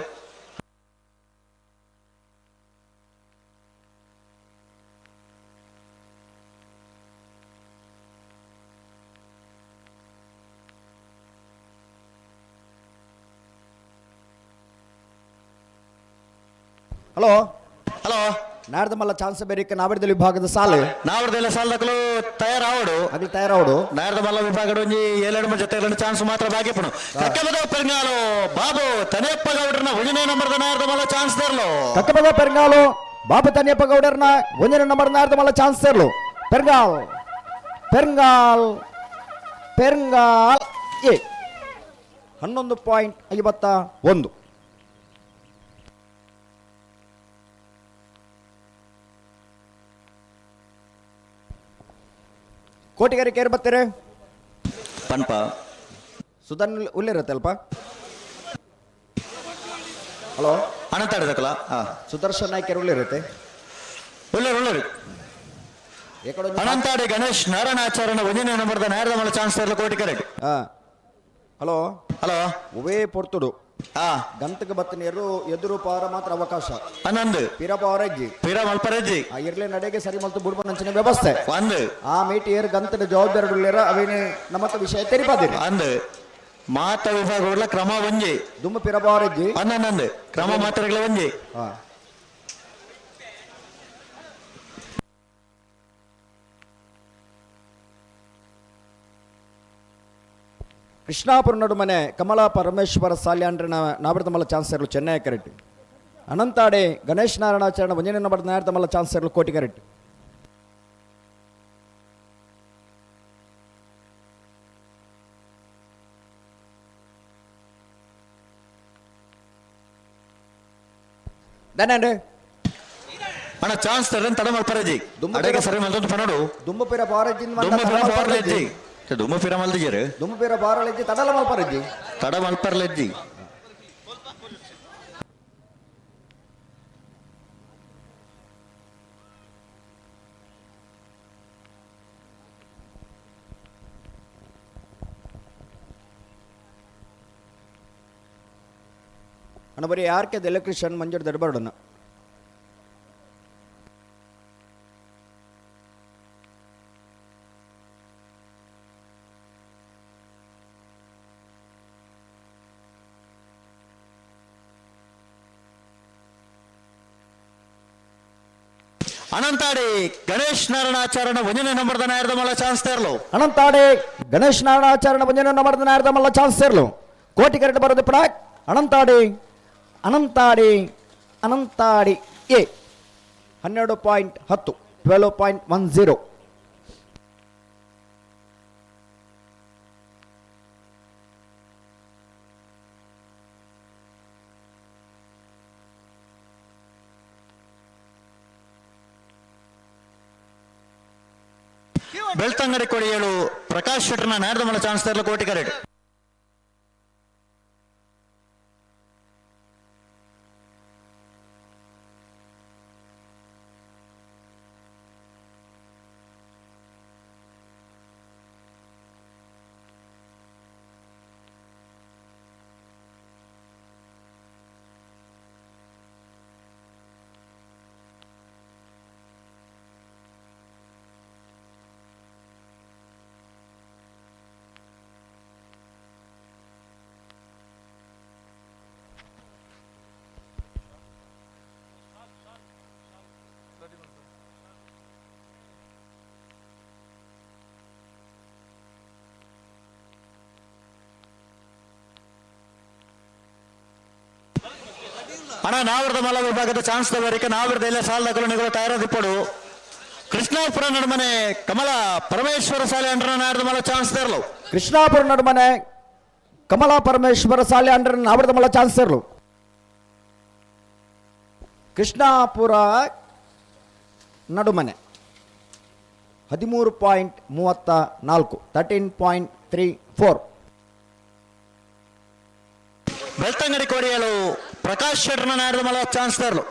ಹಲೋ ಹಲೋ ನಾಡ್ದ ಮಲ್ಲ ಚಾನ್ಸ್ ಬೇರಿಕ ನಾವಿರ್ದ ವಿಭಾಗದ ಸಾಲು ನಾವಿರ್ದೆಲ್ಲ ಸಾಲದಕ್ಕಲು ತಯಾರಾವಡು ಅಗ್ಲಿ ತಯಾರಾವಡು. ನಾಯರದ ಮಲ್ಲ ವಿಭಾಗದ ಒಂಜಿ ಏಳೆರಡು ಜೊತೆ ಚಾನ್ಸ್ ಮಾತ್ರ ಬಾಕಿ ಪುಣು. ಕಕ್ಕಬದ ಪೆರಂಗಾಲು ಬಾಬು ತನಿಯಪ್ಪ ಗೌಡ್ರನ ಒಂಜನೇ ನಂಬರ್ದ ನಾಯರದ ಮಲ್ಲ ಚಾನ್ಸ್ ದೇರ್ಲು. ಕಕ್ಕಬದ ಪೆರಂಗಾಲು ಬಾಬು ತನಿಯಪ್ಪ ಗೌಡರ್ನ ಒಂಜನೇ ನಂಬರ್ ನಾಯರದ ಮಲ್ಲ ಚಾನ್ಸ್ ದೇರ್ಲು. ಪೆರಂಗಾಲ್ ಪೆರಂಗಾಲ್ ಪೆರಂಗಾಲ್ ಎ 11.51. ಕೋಟಿಗರಿ ಕೇರ್ ಬರ್ತೀರಿ ಪನ್ಪ ಸುಧನ್ ಉಲ್ಲಿರತ್ತೆ ಅಲ್ಪ. ಹಲೋ ಅನಂತಾಡಿದಕ್ಕಲ್ಲ. ಸುದರ್ಶನ್ ನಾಯ್ಕರ್ ಉಳ್ಳಿರುತ್ತೆ. ಉಳ್ಳರು ಉಳ್ಳರು. ಅನಂತಾಡಿ ಗಣೇಶ್ ನಾರಾಯಣಾಚಾರ್ಯನ ಒಂದನೇ ನಂಬರ್ದ ನಾಯರದ ಮಲ್ಲ ಚಾನ್ಸ್ ತರಲು ಕೋಟಿ ಕರೆಕ್ಟ್. ಹಲೋ ಹಲೋ ಉವೇ ಪೊರ್ತುಡು ಗಂತಕ ಬತ್ತ ನೀರು ಎದುರು ಪಾರ ಮಾತ್ರ ಅವಕಾಶ. ಹನ್ನೊಂದು ಪಿರ ಪಾವರೆಜ್ಜಿ ಪಿರ ಮಲ್ಪರೆಜ್ಜಿ ಇರ್ಲೆ ನಡೆಗೆ ಸರಿ ಮಲ್ತು ಬುಡ್ಬನಂಚಿನ ವ್ಯವಸ್ಥೆ ಒಂದು ಆ ಮೀಟಿ ಏರ್ ಗಂತದ ಜವಾಬ್ದಾರಿ ಉಳ್ಳೇರ ಅವೇನೆ ನಮ್ಮತ್ತ ವಿಷಯ ತೆರಿಪಾದಿರಿ. ಅಂದು ಮಾತ ವಿಭಾಗಗಳ ಕ್ರಮ ಒಂಜಿ ದುಮ್ಮ ಪಿರ ಪಾವರೆಜ್ಜಿ ಹನ್ನೊಂದು ಕ್ರಮ ಮಾತ್ರೆಗಳ ಒಂಜಿ. ಕೃಷ್ಣಾಪುರ ನಡುಮನೆ ಕಮಲಾ ಪರಮೇಶ್ವರ ಸಾಲ್ಯಾಂಡ್ರನ ನಾವೃತಮಲ್ಲ ಚಾನ್ಸರ್ಲು ಚೆನ್ನೈ ಕರೆಕ್ಟ್. ಅನಂತಾಡೆ ಗಣೇಶ್ ನಾರಾಯಣಾಚರಣ ಒಂಜನೇ ನಂಬರ್ ನಾಯರ್ತಮಲ್ಲ ಚಾನ್ಸರ್ಲು ಕೋಟಿ ಕರೆಕ್ಟ್. ದಾನೆ ಅಣ್ಣ ಚಾನ್ಸ್ ತರನ್ ತಡ ಮಲ್ಪರಜಿ ಅಡೆಗೆ ಸರಿ ಮಲ್ತೊಂದು ಪನೋಡು ದುಮ್ಮಪಿರ ಪಾರಜಿ ದುಮ್ಮಪಿರ ಪಾರಲೆಜ್ಜಿ ದುಮ್ಮಪಿರ ಮಲ್ದಿಜರು ದುಮ್ಮಪಿರ ಪಾರಲೆಜ್ಜಿ ತಡಲ ಮಲ್ಪರಜಿ ತಡ ಮಲ್ಪರಲೆಜ್ಜಿ. ಅಣ್ಣ ಬರೀ ಯಾರ್ಕೆ ಎಲೆಕ್ಟ್ರಿಷಿಯನ್ ಮಂಜೂರು ದಡ್ಬಾರ್ಡನ್ನ. ಅನಂತಾಡಿ ಗಣೇಶ್ ನಾರಾಯಣಾಚಾರ್ಯನ ಒಂದನೇ ನಂಬರ್ದ ನಾಯರದ ಮಲ್ಲ ಚಾನ್ಸ್ ತೇರ್ಲು. ಅನಂತಾಡಿ ಗಣೇಶ್ ನಾರಾಯಣಾಚಾರ್ಯನ ಒಂದನೇ ನಂಬರ್ದ ನಾಯರದ ಮಲ್ಲ ಚಾನ್ಸ್ ತೇರ್ಲು. ಕೋಟಿ ಕರೆಕ್ಟ್ ಬರೋದು ಪಡ ಅನಂತಾಡಿ ಅನಂತಾಡಿ ಅನಂತಾಡಿ ಎ 12.10 12.10. ಬೆಳ್ತಂಗಡಿ ಕೊಡಿಯಲು ಪ್ರಕಾಶ್ ಶೆಟ್ಟರ್ನ ನಾಯರದ ಮಲ್ಲ ಚಾನ್ಸ್ ತರಲು ಕೋಟಿ ಕರೆಕ್ಟ್. ಅಣ್ಣ ನಾವರದ ಮಲ್ಲ ವಿಭಾಗದ ಚಾನ್ಸ್ ತವರಿಕೆ ನಾವರದ ಎಲ್ಲ ಸಾಲದ ನಿಗಳು ತಯಾರಾದಿಪ್ಪಡು. ಕೃಷ್ಣಾಪುರ ನಡುಮನೆ ಕಮಲ ಪರಮೇಶ್ವರ ಸಾಲೆ ಅಂಡ್ರನ ನಾಡ್ದ ಮಲ್ಲ ಚಾನ್ಸ್ ತರಲು. ಕೃಷ್ಣಾಪುರ ನಡುಮನೆ ಕಮಲಾ ಪರಮೇಶ್ವರ ಸಾಲೆ ಅಂಡ್ರನ ನಾವರ್ದ ಮಲ್ಲ ಚಾನ್ಸ್ ತರಲು. ಕೃಷ್ಣಾಪುರ ನಡುಮನೆ 13.34, 13.34. ಬೆಳ್ತಂಗಡಿ ಕೋಡಿಯಲು ಪ್ರಕಾಶ್ ಶೆಟ್ಟರ್ನ ನಾಡ್ದ ಮಲ್ಲ ಚಾನ್ಸ್ ತರಲು.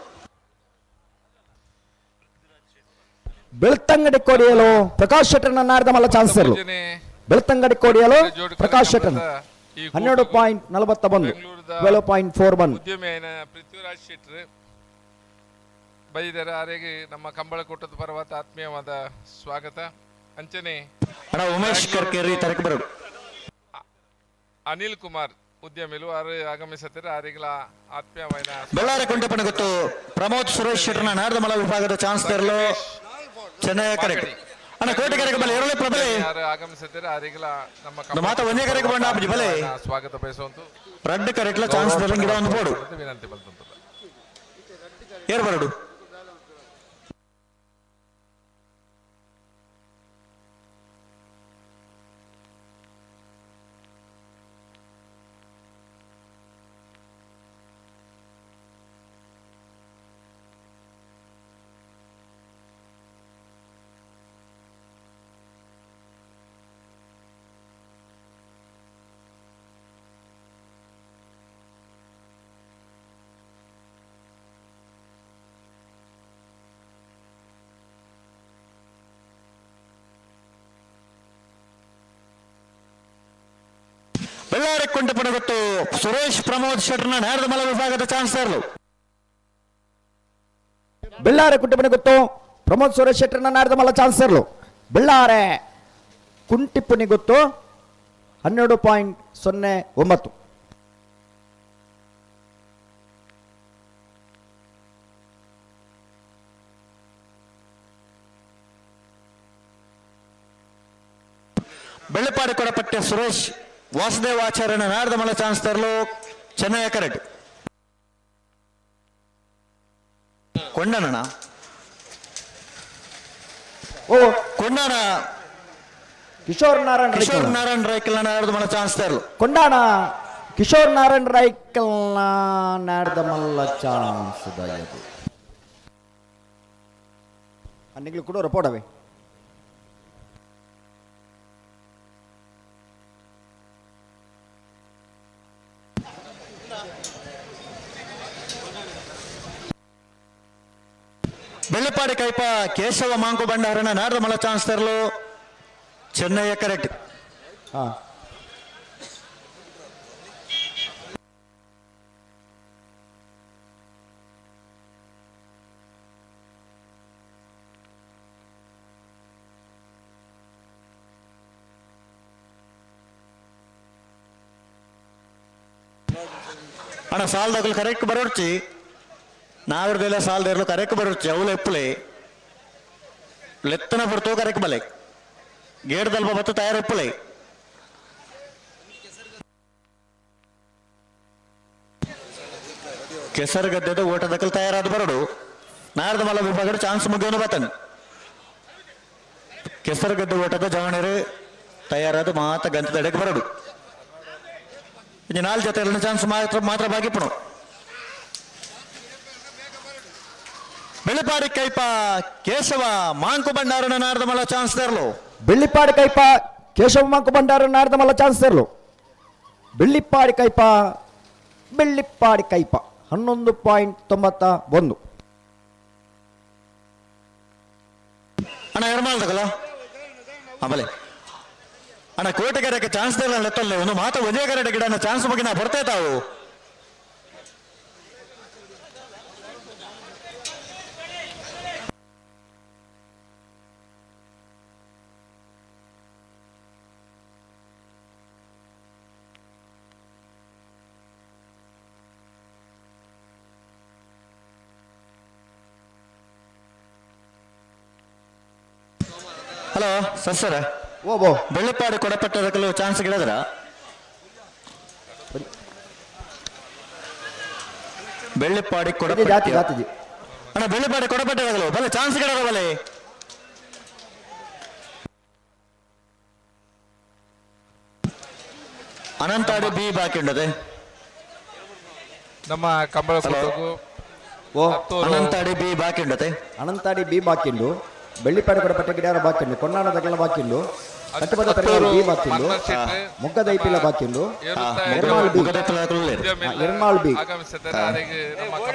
ಬೆಳ್ತಂಗಡಿ ಕೋಡಿಯಲು ಪ್ರಕಾಶ್ ಶೆಟ್ಟರ್ನ ನಾಡ್ದ ಮಲ್ಲ ಚಾನ್ಸ್ ತರಲು. ಬೆಳ್ತಂಗಡಿ ಕೋಡಿಯಲು ಪ್ರಕಾಶ್ ಶೆಟ್ಟರ್ನ 12.41, 12.41. ಉದ್ಯಮಿಯಾಯಿನ ಪೃಥ್ವಿರಾಜ್ ಶೆಟ್ಟರ್ ಬೈದರ ಆರೆಗೆ ನಮ್ಮ ಕಂಬಳಕೂಟದ ಪರ್ವತ ಆತ್ಮೀಯವಾದ ಸ್ವಾಗತ. ಅಂಚನೆ ಅಣ್ಣ ಉಮೇಶ್ ಕರ್ಕೇರಿ ತರಕ ಬರು. ಅನಿಲ್ ಕುಮಾರ್ ಉದ್ಯಮಿಲು ಆರು ಆಗಮಿಸುತ್ತಾರೆ, ಆರಿಗಳ ಆತ್ಮೀಯವಾದ. ಬಳ್ಳಾರಿ ಕುಂಟಪಣ ಗೊತ್ತು ಪ್ರಮೋದ್ ಸುರೇಶ್ ಶೆಟ್ಟರ್ನ ನಾಡ್ದ ಮಲ ವಿಭಾಗದ ಚಾನ್ಸ್ ತರಲು ಚೆನ್ನೈ ಕರೆಕ್ಟ್. ಅಣ್ಣ ಕೋಟೆ ಕರೆಗೆ ಬಲೆ ಎರಳೆ ಪ್ರಬಲೆ ಯಾರು ಆಗಮಿಸುತ್ತಾರೆ ಆರಿಗಳ ನಮ್ಮ ಮಾತ ಒಂದೇ ಕರೆಗೆ ಬಂಡ ಆಪುಜಿ ಬಲೆ. ಸ್ವಾಗತ ಬಯಸುವಂತು ರಡ್ಡು ಕರೆಕ್ಟ್ಲ ಚಾನ್ಸ್ ತರಲು ಗಿಡ ಒಂದು ಪೋಡು ವಿನಂತಿ ಬಂತು. ಏರ್ ಬರಡು. ಬಳ್ಳಾರಿ ಕುಂಟಪಣ ಗೊತ್ತು ಸುರೇಶ್ ಪ್ರಮೋದ್ ಶೆಟ್ಟರ್ನ ನಾಡ್ದ ಮಲ ವಿಭಾಗದ ಚಾನ್ಸ್ ತರಲು. ಬೆಳ್ಳಾರೆ ಕುಂಟಿಪುಣಿ ಗೊತ್ತು ಪ್ರಮೋದ್ ಸುರೇಶ್ ಶೆಟ್ಟರ್ನ ನಾಡ್ದ ಮಲ್ಲ ಚಾನ್ಸ್ ತರಲು. ಬೆಳ್ಳಾರೆ ಕುಂಟಿಪುಣಿ ಗೊತ್ತು 12.09. ಬೆಳ್ಳಿಪಾಡಿ ಕೊಡಪಟ್ಟೆ ಸುರೇಶ್ ವಾಸುದೇವ ಆಚಾರ್ಯನ ನಾಡ್ದ ಮಲ ಚಾನ್ಸ್ ತರಲು ಚೆನ್ನೈ ಕರೆಕ್ಟ್. ಕೊಂಡಣ್ಣ ಓ ಕೊಂಡಾಣ ಕಿಶೋರ್ ನಾರಾಯಣ್ ಕಿಶೋರ್ ನಾರಾಯಣ್ ರೈಕಲ್ನ ನಾಡ್ದ ಮಲ್ಲ ಚಾನ್ಸ್ ತರಲು. ಕೊಂಡಾಣ ಕಿಶೋರ್ ನಾರಾಯಣ್ ರೈಕಲ್ನ ನಾಡ್ದ ಮಲ್ಲ ಚಾನ್ಸ್ ದಯದು. ಅನ್ನಿಗ್ಲು ಕೂಡ ಪೋಡವೆ. ಬೆಳ್ಳಿಪಾಡಿ ಕೈಪ ಕೇಶವ ಮಾಂಕು ಬಂಡಾರನ ನಾಡ್ದ ಮಲ್ಲ ಚಾನ್ಸ್ ತರಲು ಚೆನ್ನಯ್ಯ ಕರೆಕ್ಟ್. ಅಣ್ಣ ಸಾಲದಾಗಲು ಕರೆಕ್ಟ್ ಬರೋರ್ಚಿ ನಾವಿರ್ದೆಲ್ಲ ಸಾಲದ ಕರೆಕ್ಟ್ ಬರೋರ್ಚಿ ಅವಳು ಎಪ್ಪಲೆ ಲೆತ್ತನ ಬರ್ತೋ ಕರೆಕ್ಟ್ ಬಲೆ ಗೇಟ್ ದಲ್ಪ ಬತ್ತು ತಯಾರು ಎಪ್ಪಲೆ. ಕೆಸರುಗದ್ದೆದ ಓಟದಕ್ಕಲ್ ತಯಾರಾದ ಬರಡು ನಾರದ ಮಲ ವಿಭಾಗದ ಚಾನ್ಸ್ ಮುಗಿಯೋನು ಬತ್ತಾನೆ. ಕೆಸರುಗದ್ದೆ ಓಟದ ಜವಣರು ತಯಾರಾದ ಮಾತ ಗಂತದಡೆಗೆ ಬರಡು. ಇನ್ನು ನಾಲ್ಕು ಜೊತೆ ಚಾನ್ಸ್ ಮಾತ್ರ ಮಾತ್ರ ಬಾಗಿಪುಣು. ಬೆಳ್ಳಿಪಾಡಿ ಕೈಪ ಕೇಶವ ಮಾಂಕು ಭಂಡಾರನ ನಾರದ ಮಲ್ಲ ಚಾನ್ಸ್ ತರಲು. ಬೆಳ್ಳಿಪಾಡಿ ಕೈಪ ಕೇಶವ ಮಾಂಕು ಭಂಡಾರ ನಾರದ ಮಲ್ಲ ಚಾನ್ಸ್ ತರಲು. ಬೆಳ್ಳಿಪಾಡಿ ಕೈಪ ಬೆಳ್ಳಿಪಾಡಿ ಕೈಪ 11.91. ಅಣ್ಣ ಎರ್ಮಾಲ್ದಗಲ್ಲ ಆಮೇಲೆ ಅಣ್ಣ ಕೋಟೆಗೆರೆಗೆ ಚಾನ್ಸ್ ತರಲ್ಲ ಲೆತ್ತಲ್ಲ ಒಂದು ಮಾತು ಒಂದೇ ಕರೆಟ ಗಿಡ ಚಾನ್ಸ್ ಬಗ್ಗೆ ನಾ ಬರ್ತಾ ತಾವು. ಹಲೋ ಸರ್ ಸರ್ ಓಬೋ ಬೆಳ್ಳಿಪಾಡಿ ಕೊಡಪಟ್ಟದಕ್ಕಲು ಚಾನ್ಸ್ ಗಿಡದ್ರ ಬೆಳ್ಳಿಪಾಡಿ ಕೊಡಪಟ್ಟ ಜಾತಿ ಜಾತಿ ಅಣ್ಣ ಬೆಳ್ಳಿಪಾಡಿ ಕೊಡಪಟ್ಟದಕ್ಕಲು ಬಲೆ ಚಾನ್ಸ್ ಗಿಡದ ಬಲೆ. ಅನಂತಾಡಿ ಬಿ ಬಾಕಿ ಉಂಡದೆ. ನಮ್ಮ ಕಂಬಳ ಕೂಟಗೂ ಓ ಅನಂತಾಡಿ ಬಿ ಬಾಕಿ ಉಂಡತೆ. ಅನಂತಾಡಿ ಬಿ ಬಾಕಿಂಡು, ಬೆಳ್ಳಿಪಾಡಿ ಕೊಡಪಟ್ಟೆ ಗಿಡಾರ ಬಾಕಿಂಡು, ಕೊನ್ನಾಣದಗಲ ಬಾಕಿಂಡು, ಕಟ್ಟುಪದ ಪರಿಹಾರ ಬಿ ಬಾಕಿಂಡು, ಮೊಗ್ಗದ ಐಪಿಲ ಬಾಕಿಂಡು, ಎರ್ಮಾಲ್ ಬಿ, ಎರ್ಮಾಲ್ ಬಿ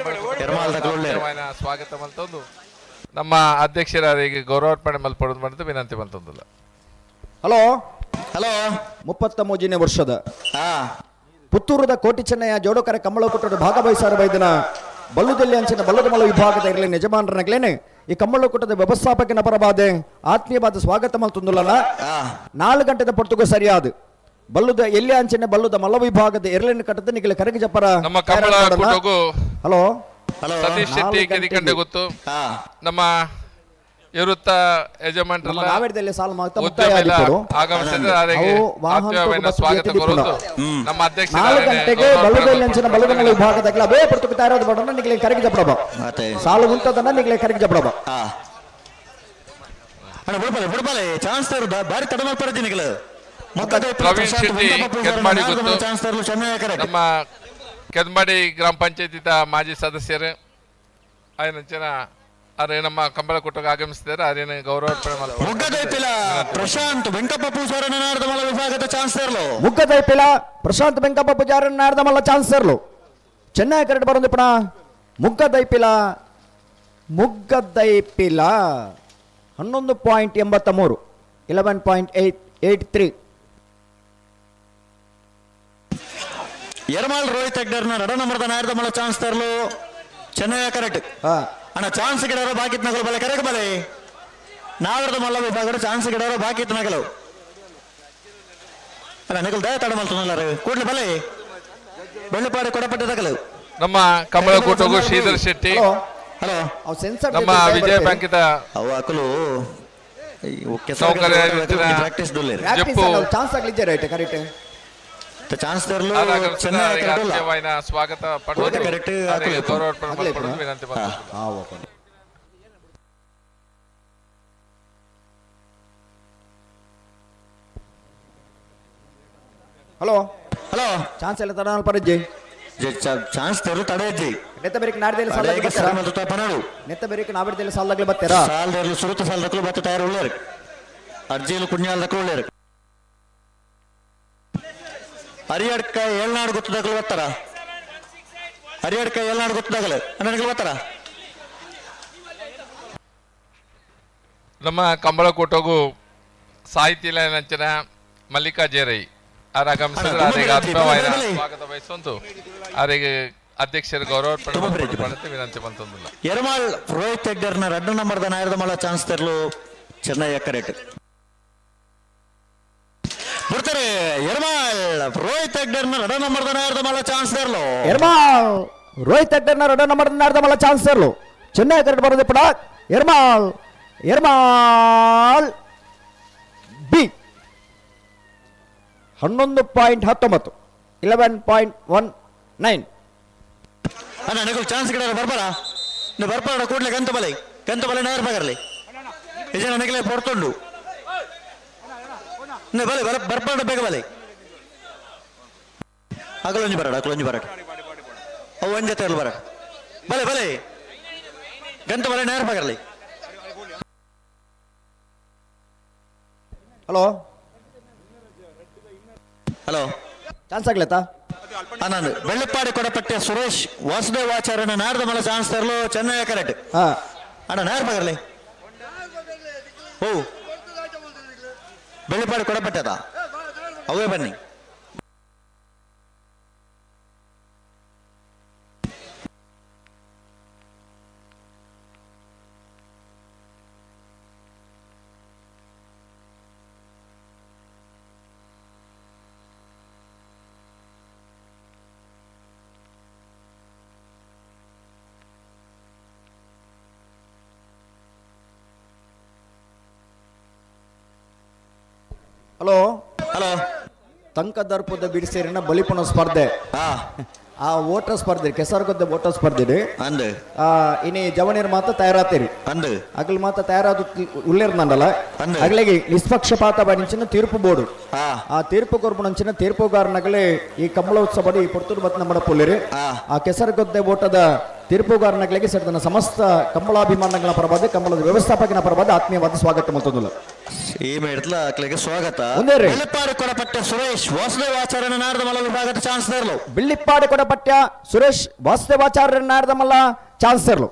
ಸ್ವಾಗತ ಮಲ್ತೊಂದು ನಮ್ಮ ಅಧ್ಯಕ್ಷರಾರಿಗೆ ಗೌರವಾರ್ಪಣೆ ಮಲ್ಪಡೋದು ಮಾಡಿದ್ದು ವಿನಂತಿ ಮಲ್ತೊಂದಿಲ್ಲ. ಹಲೋ ಹಲೋ 33ನೇ ವರ್ಷದ ಪುತ್ತೂರದ ಕೋಟಿ ಚೆನ್ನಯ್ಯ ಜೋಡೋಕರೆ ಕಮ್ಮಳಕೂಟದ ಭಾಗವಹಿಸಾರ ಬೈದನ ಬಲ್ಲುದಲ್ಲಿ ಅಂಚಿನ ಬಲ್ಲದಮಲ ವಿಭಾಗದ ಇರಲಿ ಯಜಮಾನರನಗ್ಲೇನೆ ಈ ಕಮ್ಮಳಕೂಟದ ವ್ಯವಸ್ಥಾಪಕನ ಪರವಾದೆ ಆತ್ಮೀಯವಾದ ಸ್ವಾಗತ ಮಲ್ತೊಂದುಲ್ಲನ. 4 ಗಂಟೆದ ಪೊರ್ತುಗು ಸರಿಯಾದ ಬಲ್ಲುದ ಎಲ್ಲಿ ಅಂಚಿನ ಬಲ್ಲುದ ಮಲ್ಲ ವಿಭಾಗದ ಎರಲಿನ ಕಟ್ಟದ ನಿಖಿಲ ಕರಗಿಜಪ್ಪರ. ನಮ್ಮ ಕಮ್ಮಳ ಕೂಟಗೂ ಹಲೋ ಸತೀಶ್ ಶೆಟ್ಟಿ ಕೆದಿಕಂಡೆ ಗೊತ್ತು ನಮ್ಮ ಇರುತ್ತ ಯಜಮಾನರೆಲ್ಲ ಸ್ವಾಗತ ಕೋರುವುದು ನಮ್ಮ ಅಧ್ಯಕ್ಷ 4 ಗಂಟೆಗೆ ಬಲ್ಲುದಲ್ಲಿ ಅಂಚಿನ ಬಲ್ಲುದಮಲ ವಿಭಾಗದ ಅವೇ ಪೊರ್ತುಗು ತಯಾರಾದ ಬಡನ ನಿಖಿಲ ಕರಗಿಜಪ್ಪರಬ ಸಾಲು ಮುಂತದನ್ನ ನಿಖಿಲ ಕರಗಿಜಪ್ಪರಬ. ಅಣ್ಣ ಬುಡ್ಬಾಲೆ ಬುಡ್ಬಾಲೆ ಚಾನ್ಸ್ ತರುದ ಬಾರಿ ತಡ ಮಲ್ಪರದಿ ನಿಖಿಲ. ಪ್ರವೀಣ್ ಶೆಟ್ಟಿ ಕೆದ್ಮಾಡಿ ಗೊತ್ತು ನಮ್ಮ ಕೆದ್ಮಾಡಿ ಗ್ರಾಮ ಪಂಚಾಯತಿ ಮಾಜಿ ಸದಸ್ಯರು ಆಯನಂಚಿನ ಅರೆ ನಮ್ಮ ಕಂಬಳ ಕೂಟಕ್ಕೆ ಆಗಮಿಸಿದ್ದಾರೆ. ಅರೇನ ಗೌರವಾರ್ಪಣೆ ಮೊಗ್ಗದೈಪಿಲ ಪ್ರಶಾಂತ್ ವೆಂಕಪ್ಪ ಪೂಜಾರನ ನಾಡದಮಲ ವಿಭಾಗದ ಚಾನ್ಸಲರ್. ಮುಗ್ಗದೈಪಿಲ ಪ್ರಶಾಂತ್ ವೆಂಕಪ್ಪ ಪೂಜಾರನ ನಾಡದಮಲ್ಲ ಚಾನ್ಸಲರ್. ಚೆನ್ನೈ ಕರೆಕ್ಟ್ ಬರೋದು ಪಣ ಮುಗ್ಗದೈಪಿಲ ಮುಗ್ಗದೈಪಿಲ 11.83 11.883. ಯರಮಾಲ್ ರೋಹಿತ್ ಹೆಗ್ಡರ್ನ ರಡ ನಂಬರ್ದ ನಾಡದಮಲ್ಲ ಚಾನ್ಸಲರ್ ಚೆನ್ನೈ ಕರೆಕ್ಟ್. ಅಣ್ಣ ಚಾನ್ಸ್ ಗಿಡರೋ ಬಾಕಿ ನಗಲು ಬಲೆ ಕರೆಕ್ ಬಲೆ ನಾವರದ ಮಲ್ಲ ವಿಭಾಗದ ಚಾನ್ಸ್ ಗಿಡರೋ ಬಾಕಿ ನಗಲು ಅಲ್ಲ ನಗಲು ದಯ ತಡ ಮಲ್ತನಲ್ಲ ಕೂಡ್ಲೆ ಬಲೆ ಬೆಳ್ಳಿಪಾಡಿ ಕೊಡಪಟ್ಟ ನಗಲು. ನಮ್ಮ ಕಮಲ ಕೂಟಗೂ ಶ್ರೀಧರ್ ಶೆಟ್ಟಿ ಹಲೋ ನಮ್ಮ ವಿಜಯ ಬ್ಯಾಂಕಿದ ಅವು ಅಕಲು ಪ್ರಾಕ್ಟೀಸ್ ಚಾನ್ಸ್ ಆಗಲಿ ರೈಟ್ ಕರೆಕ್ಟ್ ಚಾನ್ಸ್ ತರಲು ಸ್ವಾಗತ ವಿನಂತಿ. ಹಲೋ ಹಲೋ ಚಾನ್ಸ್ ಎಲ್ಲ ತಡ ಪರಜ್ಜಿ ಚಾನ್ಸ್ ತರಲು ತಡೆ ಅಜ್ಜಿ ನೆತ್ತ ಬೇರಿಕ್ ನಾಡ್ದಲ್ಲಿ ಸಾಲ ನೆತ್ತ ಬೇರಿಕ್ ನಾವಿಡ್ದಲ್ಲಿ ಸಾಲದಾಗಲಿ ಬರ್ತೀರಾ ಸಾಲದಲ್ಲಿ ಸುರುತ ಸಾಲದಕ್ಕೂ ಬತ್ತ ತಯಾರು ಉಳ್ಳೇರು ಅರ್ಜಿಯಲ್ಲಿ ಕುಣ್ಯಾಲ್ದಕ್ಕೂ ಉಳ್ಳೇರು ಹರಿಯಡ್ಕ ಏಳ್ನಾಡು ಗೊತ್ತದಾಗಲು ಬರ್ತಾರ ಹರಿಯಡ್ಕ ಏಳ್ನಾಡು ಗೊತ್ತದಾಗಲು ಅಣ್ಣನಿಗೆ ಬರ್ತಾರ. ನಮ್ಮ ಕಂಬಳಕೋಟಗೂ ಸಾಹಿತ್ಯ ನಂಚಿನ ಮಲ್ಲಿಕಾ ಜೇರೈ ಆತ್ಮೀಯವಾದ ಸ್ವಾಗತ ಬಯಸುವಂತು ಅವರಿಗೆ ಅಧ್ಯಕ್ಷರ ಗೌರವಾರ್ಪಣೆ ವಿನಂತಿ ಬಂತಂದಿಲ್ಲ. ಯರಮಾಳ್ ರೋಹಿತ್ ಹೆಗ್ಡರ್ನ 2 ನಂಬರ್ದ ನಾಯರದ ಮಳ ಚಾನ್ಸ್ ತರಲು ಚೆನ್ನೈ ಕರೆಕ್ಟ್ ಬಿಡ್ತಾರೆ. ಯರಮಾಳ್ ರೋಹಿತ್ ಹೆಗ್ಡರ್ನ 2 ನಂಬರ್ದ ನಾಯರದ ಮಳ ಚಾನ್ಸ್ ತರಲು ಯರಮಾಳ್ ರೋಹಿತ್ ಹೆಗ್ಡರ್ನ 2 ನಂಬರ್ದ ನಾಯರದ ಮಳ ಚಾನ್ಸ್ ತರಲು ಚೆನ್ನೈ ಕರೆಕ್ಟ್ ಬರೋದು ಪಡ ಯರಮಾಳ್ ಯರಮಾಳ್ ಬಿ 11.19 11.19. ಅಣ್ಣ ನಿಗಲ್ ಚಾನ್ಸ್ ಗಿಡ ಬರ್ಬಾರ ನೀವು ಬರ್ಪಾಡ ಕೂಡ್ಲೆ ಗಂತ ಬಲೆ ಗಂತ ಬಲೆ ನೇರ ಬಗರ್ಲಿ ನಿಜ ನನಗಲೇ ಪೊರ್ತುಂಡು ನೀವು ಬಲೆ ಬರ ಬರ್ಪಾಡ ಬೇಗ ಬಲೆ ಅಗಲೊಂಜಿ ಬರಡ ಅಗಲೊಂಜಿ ಬರಡ ಅವು ಒಂದ್ ಜೊತೆ ಬರ ಬಲೆ ಬಲೆ ಗಂತ ಬಲೆ ನೇರ ಬಗರ್ಲಿ. ಹಲೋ ಹಲೋ ಚಾನ್ಸ್ ಆಗ್ಲತ್ತಾ? ನಾನು ಬೆಳ್ಳಿಪ್ಪಾಡಿ ಕೊಡಪಟ್ಟೆ ಸುರೇಶ್ ವಾಸುದೇವಾಚಾರ್ಯನ ನಾರದ ಮಲ ಚಾನ್ಸ್ ತರಲು ಚೆನ್ನೈ ಕರೆಕ್ಟ್. ಅಣ್ಣ ನೇರ ಬಗರ್ಲಿ ಓ ಬೆಳ್ಳಿಪಾಡಿ ಕೊಡಪಟ್ಟದ ಅವೇ ಬನ್ನಿ. ಹಲೋ ಹಲೋ ತಂಕದರ್ಪದ ಬಿಡಿಸೇರಿನ ಬಲಿಪುಣ ಸ್ಪರ್ಧೆ. ಆ ಓಟ ಸ್ಪರ್ಧೆ ಕೆಸರುಗದ್ದೆ ಓಟ ಸ್ಪರ್ಧೆ ಅಂದ್ ಇನಿ ಜವನಿಯರ್ ಮಾತ ತಯಾರಾತೀರಿ ಅಂದ್ ಅಗಲ್ ಮಾತ ತಯಾರಾದ ಉಲ್ಲೇರ್ನಂಡಲ ಅಗಲಿಗೆ ನಿಷ್ಪಕ್ಷಪಾತ ಬಣಿಂಚಿನ ತೀರ್ಪು ಬೋರ್ಡು. ಆ ತೀರ್ಪು ಕೊರ್ಪುನಂಚಿನ ತೀರ್ಪುಗಾರನಗಲೇ ಈ ಕಂಬಳೋತ್ಸವ ಈ ಪೊರ್ತೂರು ಬತ್ ನಮ್ಮ ಪುಲ್ಲಿರಿ. ಆ ಕೆಸರುಗದ್ದೆ ಓಟದ ತೀರ್ಪುಗಾರನಗಳಿಗೆ ಸೇರಿದ ಸಮಸ್ತ ಕಂಬಳಾಭಿಮಾನಗಳ ಪರವಾದ, ಕಂಬಳದ ವ್ಯವಸ್ಥಾಪಕನ ಪರವಾದ ಆತ್ಮೀಯವಾದ ಸ್ವಾಗತ ಮತ್ತೊಂದು ಈ ಮೇಡತ್ಲ ಅಕ್ಲೆಗೆ ಸ್ವಾಗತ. ಒಂದೇ ರೀ. ಬೆಳ್ಳಿಪ್ಪಾಡಿ ಕೊಡಪಟ್ಟ ಸುರೇಶ್ ವಾಸುದೇವಾಚಾರ್ಯನ ನಾಡದ ಮಲ್ಲ ವಿಭಾಗದ ಚಾನ್ಸಲರ್ಲು. ಬೆಳ್ಳಿಪ್ಪಾಡಿ ಕೊಡಪಟ್ಯ ಸುರೇಶ್ ವಾಸುದೇವಾಚಾರ್ಯ ನಾಡದಮಲ್ಲ ಚಾನ್ಸಲರ್ಲು.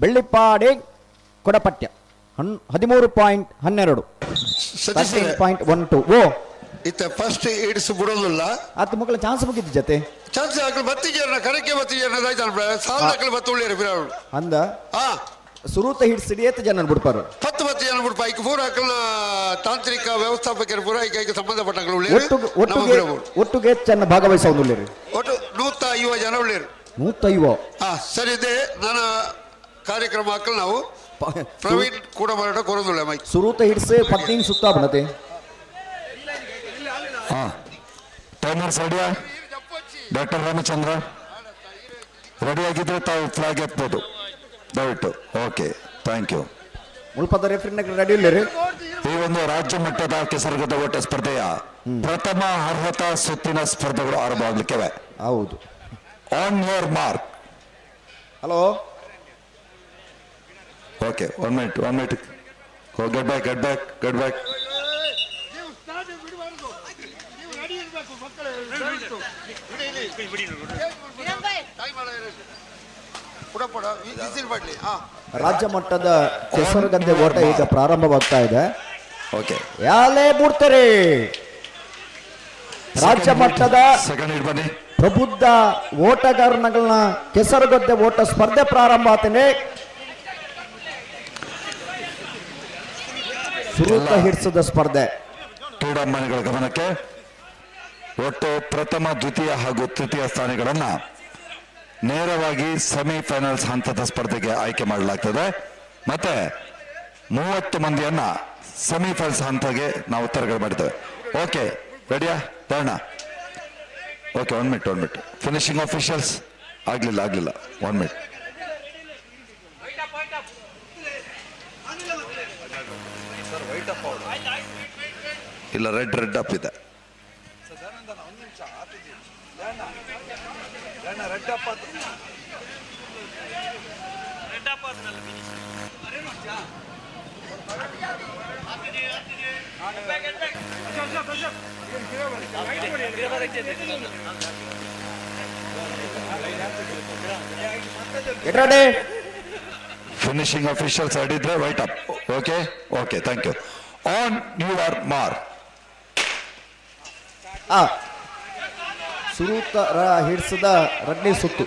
ಬೆಳ್ಳಿಪ್ಪಾಡಿ ಕೊಡಪಟ್ಯ 13.12. 13.12. ಓ ಇತ್ತ ಫಸ್ಟ್ ಇಡಿಸು ಬಿಡೋದಿಲ್ಲ. ಆತ ಮಕ್ಕಳ ಚಾನ್ಸ್ ಮುಗಿದ್ದು ಜೊತೆ ಚಾನ್ಸ್ ಹಾಕಲು ಬತ್ತಿ ಜನ ಕರಕೆ ಬತ್ತಿ ಜನ ಸಾಲ ಹಾಕಲು ಬತ್ತು ಉಳ್ಳಿಯರು ಬಿರಾಳು. ಅಂದ ಸುರೂತ ಹಿಡ್ಸಿಡಿ ಏತ್ ಜನ ಬಿಡ್ಪಾರು? 10 10 ಜನ ಬಿಡ್ಪ. ಐಕ್ ಪೂರ ಹಾಕಲ್ನ ತಾಂತ್ರಿಕ ವ್ಯವಸ್ಥಾಪಕರು ಪೂರ ಐಕ್ ಐಕ್ ಸಂಬಂಧಪಟ್ಟಗಳು ಉಳ್ಳಿಯರು. ಒಟ್ಟುಗೆ ಒಟ್ಟುಗೆ ಚೆನ್ನ ಭಾಗವಹಿಸ ಉಳ್ಳಿರಿ. ಒಟ್ಟು 150 ಜನ ಉಳ್ಳಿಯರು. 150. ಸರಿ ಇದೆ ನನ್ನ ಕಾರ್ಯಕ್ರಮ ಹಾಕಲು ನಾವು ಪ್ರವೀಣ್ ಕೂಡ ಮಾರಾಟ ಕೊರೋದಿಲ್ಲ ಮೈಕ್. ಸುರೂತ ಹಿಡ್ಸಿ 15 ಸುತ್ತ ಬಣತೆ. ಟೈಮರ್ಸ್ ರೆಡಿಯಾ? ಡಾಕ್ಟರ್ ರಾಮಚಂದ್ರ ರೆಡಿ ಆಗಿದ್ರೆ ತಾವು ಫ್ಲಾಗ್ ಎತ್ಬೋದು ದಯವಿಟ್ಟು. Okay, thank you. ಮುಲ್ಪದ ರೆಫ್ರಿನಾಗ ರೆಡಿ ಇಲ್ಲ ರೀ. ಈ ಒಂದು ರಾಜ್ಯ ಮಟ್ಟದ ಕೆಸರುಗದ್ದೆ ಓಟ ಸ್ಪರ್ಧೆಯ ಪ್ರಥಮ ಅರ್ಹತಾ ಸುತ್ತಿನ ಸ್ಪರ್ಧೆಗಳು ಆರಂಭವಾಗಲಿಕ್ಕಿವೆ. ಹೌದು. On your mark. Hello. Okay, 1 minute, 1 minute. Get back, get back, get back. ರಾಜ್ಯ ಮಟ್ಟದ ಕೆಸರುಗದ್ದೆ ಓಟ ಈಗ ಪ್ರಾರಂಭವಾಗ್ತಾ ಇದೆ. ಓಕೆ. ಯಾಲೇ ಬುಡ್ತಾರೆ. ರಾಜ್ಯ ಮಟ್ಟದ ಪ್ರಬುದ್ಧ ಓಟಗಾರನಗಳನ್ನ ಕೆಸರುಗದ್ದೆ ಓಟ ಸ್ಪರ್ಧೆ ಪ್ರಾರಂಭ ಆತನೆ. ಸುರೂತ ಹಿಡ್ಸದ ಸ್ಪರ್ಧೆ. ಕ್ರೀಡಾಭಿಮಾನಿಗಳ ಗಮನಕ್ಕೆ, ಒಟ್ಟು ಪ್ರಥಮ, ದ್ವಿತೀಯ ಹಾಗೂ ತೃತೀಯ ಸ್ಥಾನಗಳನ್ನ ನೇರವಾಗಿ ಸೆಮಿಫೈನಲ್ಸ್ ಹಂತದ ಸ್ಪರ್ಧೆಗೆ ಆಯ್ಕೆ ಮಾಡಲಾಗ್ತದೆ. ಮತ್ತೆ 30 ಮಂದಿಯನ್ನ ಸೆಮಿಫೈನಲ್ಸ್ ಹಂತಗೆ ನಾವು ತರಗಡೆ ಮಾಡಿದ್ದೇವೆ. Okay, ರೆಡಿಯಾ ತರಣ? Okay, 1 minute, 1 minute. Finishing officials ಆಗ್ಲಿಲ್ಲ, ಆಗ್ಲಿಲ್ಲ. 1 ಮಿನಿಟ್. ಇಲ್ಲ, ರೆಡ್ ರೆಡ್ ಅಪ್ ಇದೆ. ಫಿನಿಶಿಂಗ್ ಅಫಿಷಿಯಲ್ಸ್ ರೆಡಿ ಇದ್ರೆ white up. Okay, okay, thank you. On your mark. ಸುರೂತ ಹಿಡ್ಸದ ರಡ್ನೇ ಸುತ್ತು.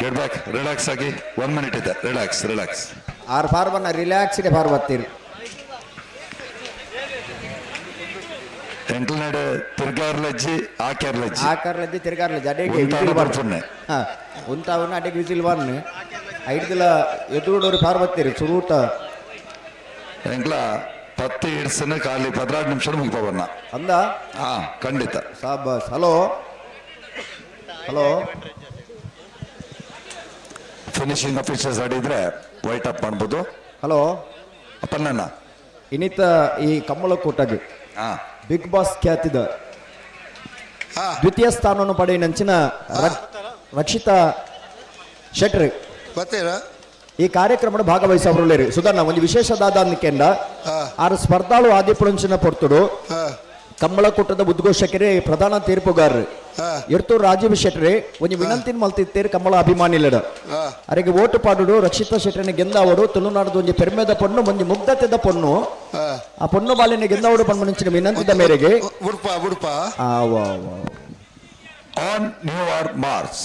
ಗೆಟ್ ಬ್ಯಾಕ್, ರಿಲ್ಯಾಕ್ಸ್ ಆಗಿ. 1 ಮಿನಿಟ್ ಇದೆ, ರಿಲ್ಯಾಕ್ಸ್, ರಿಲ್ಯಾಕ್ಸ್. ಆರು ಫಾರ್ವನ್ನ ರಿಲ್ಯಾಕ್ಸ್ ಇದೆ ಫಾರ್ ಬರ್ತೀರಿ. ಎಂಟ್ಲನಾಡು ತಿರ್ಗಾರ್ಲಜ್ಜಿ ಆಕ್ಯಾರ್ಲಜ್ಜಿ. ಆಕಾರ್ಲಜ್ಜಿ ತಿರ್ಗಾರ್ಲಜ್ಜಿ ಅಡೇಗೆ ಉಂತಾವನ ವಿಸಿಲ್ ಬರ್ಪುನ್ನೆ. ಉಂತಾವನ ಅಡೇಗೆ ವಿಸಿಲ್ ಒನ್ ಐಡ್ದಿಲ ಎದುರುಡೋರು ಫಾರ್ ಬರ್ತೀರಿ ಸುರೂತ. ಎಂಕ್ಲ ಪತ್ತಿ ಹಿಡ್ಸನ ಖಾಲಿ 14 ನಿಮಿಷ ಮುಗಿಪವನ್ನ. ಅಂದ? ಹಾ, ಖಂಡಿತ. ಸಾಬಾಸ್. Hello hello. Finishing officials ready ಇದ್ರೆ ವೈಟ್ ಅಪ್ ಮಾಡ್ಬೋದು. ಹಲೋ ಅಪ್ಪಣ್ಣ. ಇನ್ನಿತ ಈ ಕಮ್ಮಳಕೂಟಗೆ ಬಿಗ್ ಬಾಸ್ ಖ್ಯಾತಿದ ದ್ವಿತೀಯ ಸ್ಥಾನವನ್ನು ಪಡೆಯಿನಂಚಿನ ರಕ್ಷಿತಾ ಶೆಟ್ರಿ ಈ ಕಾರ್ಯಕ್ರಮದ ಭಾಗವಹಿಸವರುಳ್ಳೇರಿ. ಸುಧಣ್ಣ ಒಂದು ವಿಶೇಷದಾದ ಅಂದ್ಕೆಂಡ ಆರು ಸ್ಪರ್ಧಾಳು ಆದಿಪುರಂಚಿನ ಪೊರ್ತುಡು ಕಮ್ಮಳಕೂಟದ ಉದ್ಘೋಷಕರೇ ಪ್ರಧಾನ ತೀರ್ಪುಗಾರರು ಎರ್ತೂರು ರಾಜೀವ್ ಶೆಟ್ರಿ ಒಂದು ವಿನಂತಿನ ಮಲ್ತಿತ್ತೇರು ಕಮ್ಮಳ ಅಭಿಮಾನಿಲಡ ಅರೆಗೆ ಓಟು ಪಾಡುಡು ರಕ್ಷಿತಾ ಶೆಟ್ಟರ್ನ ಗೆಂದಾವಡು ತುಳುನಾಡದ ಒಂಜಿ ಪೆರ್ಮೆದ ಪೊಣ್ಣು ಒಂಜಿ ಮುಗ್ಧತೆದ ಪೊಣ್ಣು ಆ ಪೊಣ್ಣು ಬಾಲಿನ ಗೆಂದಾವಡು ಪಣ್ಮುಂಚಿನ ವಿನಂತಿದ ಮೇರೆಗೆ ಉಡುಪ ಉಡುಪ ಆನ್ ನ್ಯೂ ಆರ್ ಮಾರ್ಸ್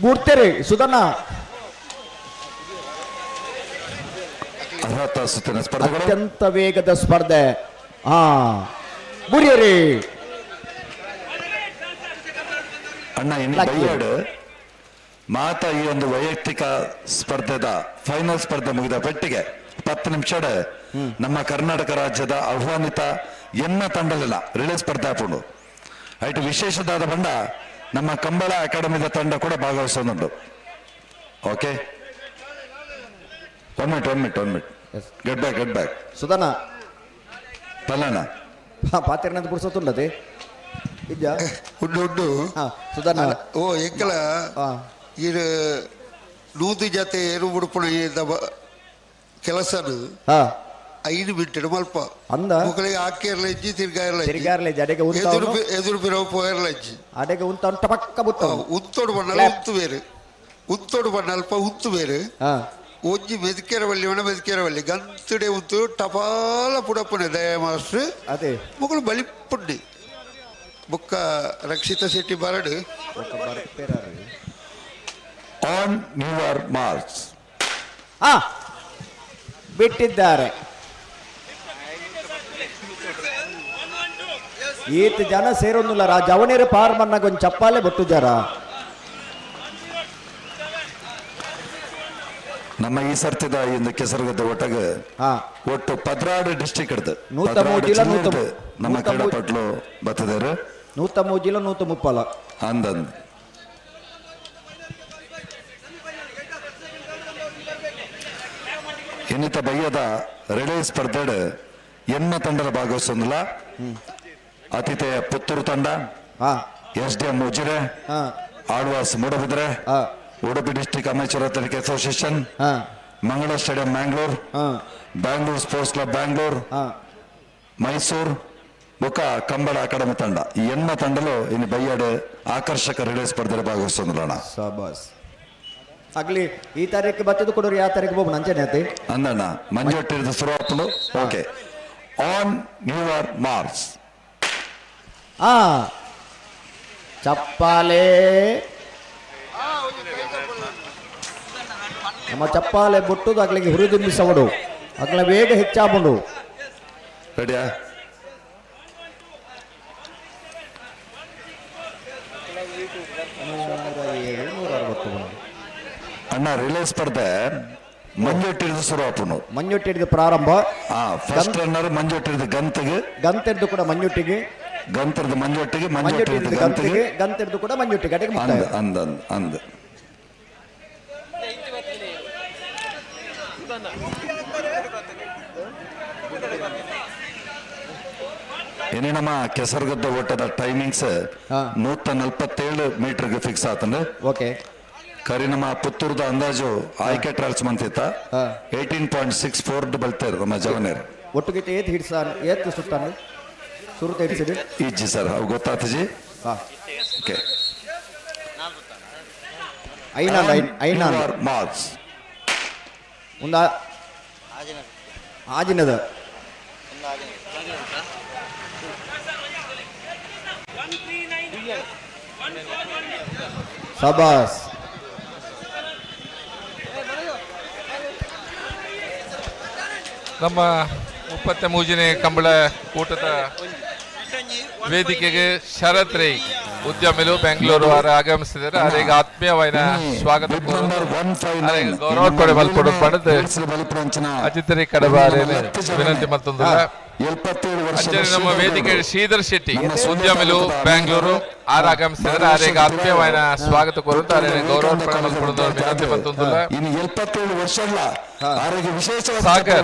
ಬುಡ್ತೇರಿ ಸುಧಣ್ಣ. ಅರ್ಹತಾ ಸುತ್ತಿನ ಸ್ಪರ್ಧೆಗಳು ಅತ್ಯಂತ ವೇಗದ ಸ್ಪರ್ಧೆ. ಬುರಿಯರಿ. ಅಣ್ಣ ಇನ್ನು ಬೈಯಾಡು ಮಾತ ಈ ಒಂದು ವೈಯಕ್ತಿಕ ಸ್ಪರ್ಧೆದ ಫೈನಲ್ ಸ್ಪರ್ಧೆ ಮುಗಿದ ಪೆಟ್ಟಿಗೆ 10 ನಿಮಿಷ ನಮ್ಮ ಕರ್ನಾಟಕ ರಾಜ್ಯದ ಆಹ್ವಾನಿತ ಎನ್ನ ತಂಡಲಿಲ್ಲ ರಿಲೇ ಸ್ಪರ್ಧೆ ಹಾಕೊಂಡು ಐಟು ವಿಶೇಷದಾದ ಬಂಡ ನಮ್ಮ ಕಂಬಳ ಅಕಾಡೆಮಿದ ತಂಡ ಕೂಡ ಭಾಗವಹಿಸೋದುಂಟು. Okay, one minute, one minute, one minute, get back, get back. ಸುಧನ ಪಲ್ಲಣ್ಣ ಪಾತಿರ್ನಂತ ಪುರ್ಸೊತ್ತುಂಡದೆ ಇದ್ಯಾ? ಉಂಡು ಉಂಡು. ಸುಧನ ಓ ಎಂಕಲ ಇರು ನೂದು ಜತೆ ಏರು ಮುಡುಪುಣ ಕೆಲಸನು 5 ಮಿನಿಟ್ ಮಲ್ಪ ಅಂದ ಮುಕ್ಕಳಿಗೆ ಹಾಕಿರ್ಲಜ್ಜಿ ತಿರ್ಗಾರ್ಲಜ್ಜಿ ತಿರ್ಗಾರ್ಲಜ್ಜಿ ಅಡೆಗೆ ಉಂತಾವನು ಎದುರು ಬಿರವು ಪೋಯರ್ಲಜ್ಜಿ ಅಡೆಗೆ ಉಂತಾವನು ಟಪಕ್ಕ ಬುತ್ತ ಉತ್ತೋಡು ಬಣ್ಣಲ್ಲ ಉಂತು ಬೇರೆ ಉತ್ತೋಡು ಬಣ್ಣ ಅಲ್ಪ ಉಂತು ಬೇರೆ ಒಂಜಿ ಮೆದಿಕೆರವಲ್ಲಿ ಒಣ ಮೆದಿಕೆರವಲ್ಲಿ ಗಂತುಡೆ ಉಂತು ಟಪಾಲ ಪುಡಪ್ಪನೆ ದಯ ಮಾಸ್ಟ್ರು ಅದೇ ಮುಕ್ಕಳು ಬಲಿಪುಂಡಿ ಬುಕ್ಕ ರಕ್ಷಿತ ಶೆಟ್ಟಿ ಬರಡು ಆನ್ your marks. ಬಿಟ್ಟಿದ್ದಾರೆ. ಈತ ಜನ ಸೇರೊಂದಿಲ್ಲ ರಾ ಜವನೇರು ಪಾರ್ ಮನ್ನಾಗ ಒಂದು ಚಪ್ಪಾಲೆ ಬೊಟ್ಟು ಜರ. ನಮ್ಮ ಈ ಸರ್ತಿದ ಇಂದು ಕೆಸರುಗದ್ದೆ ಒಟ್ಟಾಗ ಒಟ್ಟು 16 ಡಿಸ್ಟಿಕ್ ಹಿಡ್ದು ನಮ್ಮ ಕ್ರೀಡಾಪಟ್ಲು ಬರ್ತದಾರೆ. 103 ಜಿಲ್ಲ 130 ಅಂದಂದು ಇನ್ನಿತ ಬಯ್ಯದ ರಿಲೇ ಸ್ಪರ್ಧೆಡ್ ಎಮ್ಮ ತಂಡದ ಭಾಗವಹಿಸೊಂದಿಲ್ಲ. ಆತಿಥೇಯ ಪುತ್ತೂರು ತಂಡ, S D M Ujire, Alva's Moodbidri, Udupi district amateur athletic association, Mangala stadium Mangalore, Bangalore sports club Bangalore, Mysore ಬೊಕ್ಕ ಕಂಬಳ ಅಕಾಡೆಮಿ ತಂಡ. ಈ ಎಣ್ಣ ತಂಡಲು ಇನ್ನು ಬಯ್ಯಾಡು ಆಕರ್ಷಕ ರಿಲೇ ಸ್ಪರ್ಧೆ ಭಾಗವಹಿಸೊಂದಿಲ್ಲ. ಸಬಾಸ್ ಆಗ್ಲಿ ಈ ತಾರೀಕು ಬತ್ತಿದ್ದು ಕೊಡೋರು ಯಾವ ತಾರೀಕು ಹೋಗ್ಬೋದು ನಂಚನೆ ಆತಿ ಅಂದಣ್ಣ ಮಂಜೊಟ್ಟಿರದ ಶುರುವಾಪುಂಡು. Okay, on your marks. ಚಪ್ಪಾಲೆ ನಮ್ಮ ಚಪ್ಪಾಲೆ ಬೊಟ್ಟುದು ಅಗ್ಲಿಗೆ ಹುರಿದುಂಬಿಸವಡು ಅಗ್ಲ ವೇಗ ಹೆಚ್ಚಾಬುಂಡು. ರೆಡಿಯಾ? ಅಣ್ಣ ರಿಲೇ ಸ್ಪರ್ಧೆ ಮಂಜೊಟ್ಟಿಡಿದು ಶುರುವಾಪುಂಡು. ಮಂಜೊಟ್ಟಿಡಿದು ಪ್ರಾರಂಭ. ಫಸ್ಟ್ ರನ್ನರ್ ಮಂಜೊಟ್ಟಿಡಿದು ಗಂತಿಗೆ, ಗಂತೆಡ್ದು ಕೂಡ ಮಂಜೊಟ್ಟಿಗೆ, ಗಂತರದ ಮಂಜೊಟ್ಟಿಗೆ, ಮಂಜೊಟ್ಟಿಡಿದು ಗಂತಿಗೆ, ಗಂತೆಡ್ದು ಕೂಡ ಮಂಜೊಟ್ಟಿಗೆ. ಅಂದ ಅಂದ ಅಂದ ಏನೇ ನಮ್ಮ ಕೆಸರುಗದ್ದೆ ಓಟದ ಟೈಮಿಂಗ್ಸ್ 147 ಮೀಟರ್ಗೆ ಫಿಕ್ಸ್ ಆತಂದ್ರೆ. ಓಕೆ, ಕರಿ ನಮ್ಮ ಪುತ್ತೂರದ ಅಂದಾಜು ಆಯ್ಕೆ ಟ್ರಯಲ್ಸ್ ಮಂತಿತ್ತ 18.64 ಬಲ್ತೇರು ನಮ್ಮ ಜವನೇರ್. ಒಟ್ಟಿಗೆ ಏತ್ ಹಿಡ್ಸ ಏತ್ ಸುತ್ತಾನೆ ಸುರುತ ಹಿಡ್ಸಿಡಿ ಇಜ್ಜಿ ಸರ್, ಅವು ಗೊತ್ತಾತಜಿ. ಓಕೆ, ಐನಾ ಮಾರ್ಕ್ಸ್ ಒಂದು ಆಜಿನದ ಸಬಾಸ್. ನಮ್ಮ 33ನೇ ಕಂಬಳ ಕೂಟದ ವೇದಿಕೆಗೆ ಶರತ್ ರೈ ಉದ್ಯಮಿಲು ಬೆಂಗಳೂರು ಅವರ ಆಗಮಿಸಿದ್ದಾರೆ. ಅವರಿಗೆ ಆತ್ಮೀಯವಾದ ಸ್ವಾಗತ ಗೌರವ ಕೊಡೆ ಮಲ್ಪಡು ಪಡೆದು ಅಜಿತ್ ರೈ ಕಡಬ ವಿನಂತಿ ಮತ್ತೊಂದು. ನಮ್ಮ ವೇದಿಕೆ ಶ್ರೀಧರ್ ಶೆಟ್ಟಿ ಉದ್ಯಮಿಲು ಬೆಂಗಳೂರು ಆರ್ ಆಗಮಿಸಿದ್ದಾರೆ. ಅವರಿಗೆ ಆತ್ಮೀಯವಾದ ಸ್ವಾಗತ ಕೋರುತ್ತ ಅವರಿಗೆ ಗೌರವ ಮಲ್ಪಡು ವಿನಂತಿ ಮತ್ತೊಂದು. Sagar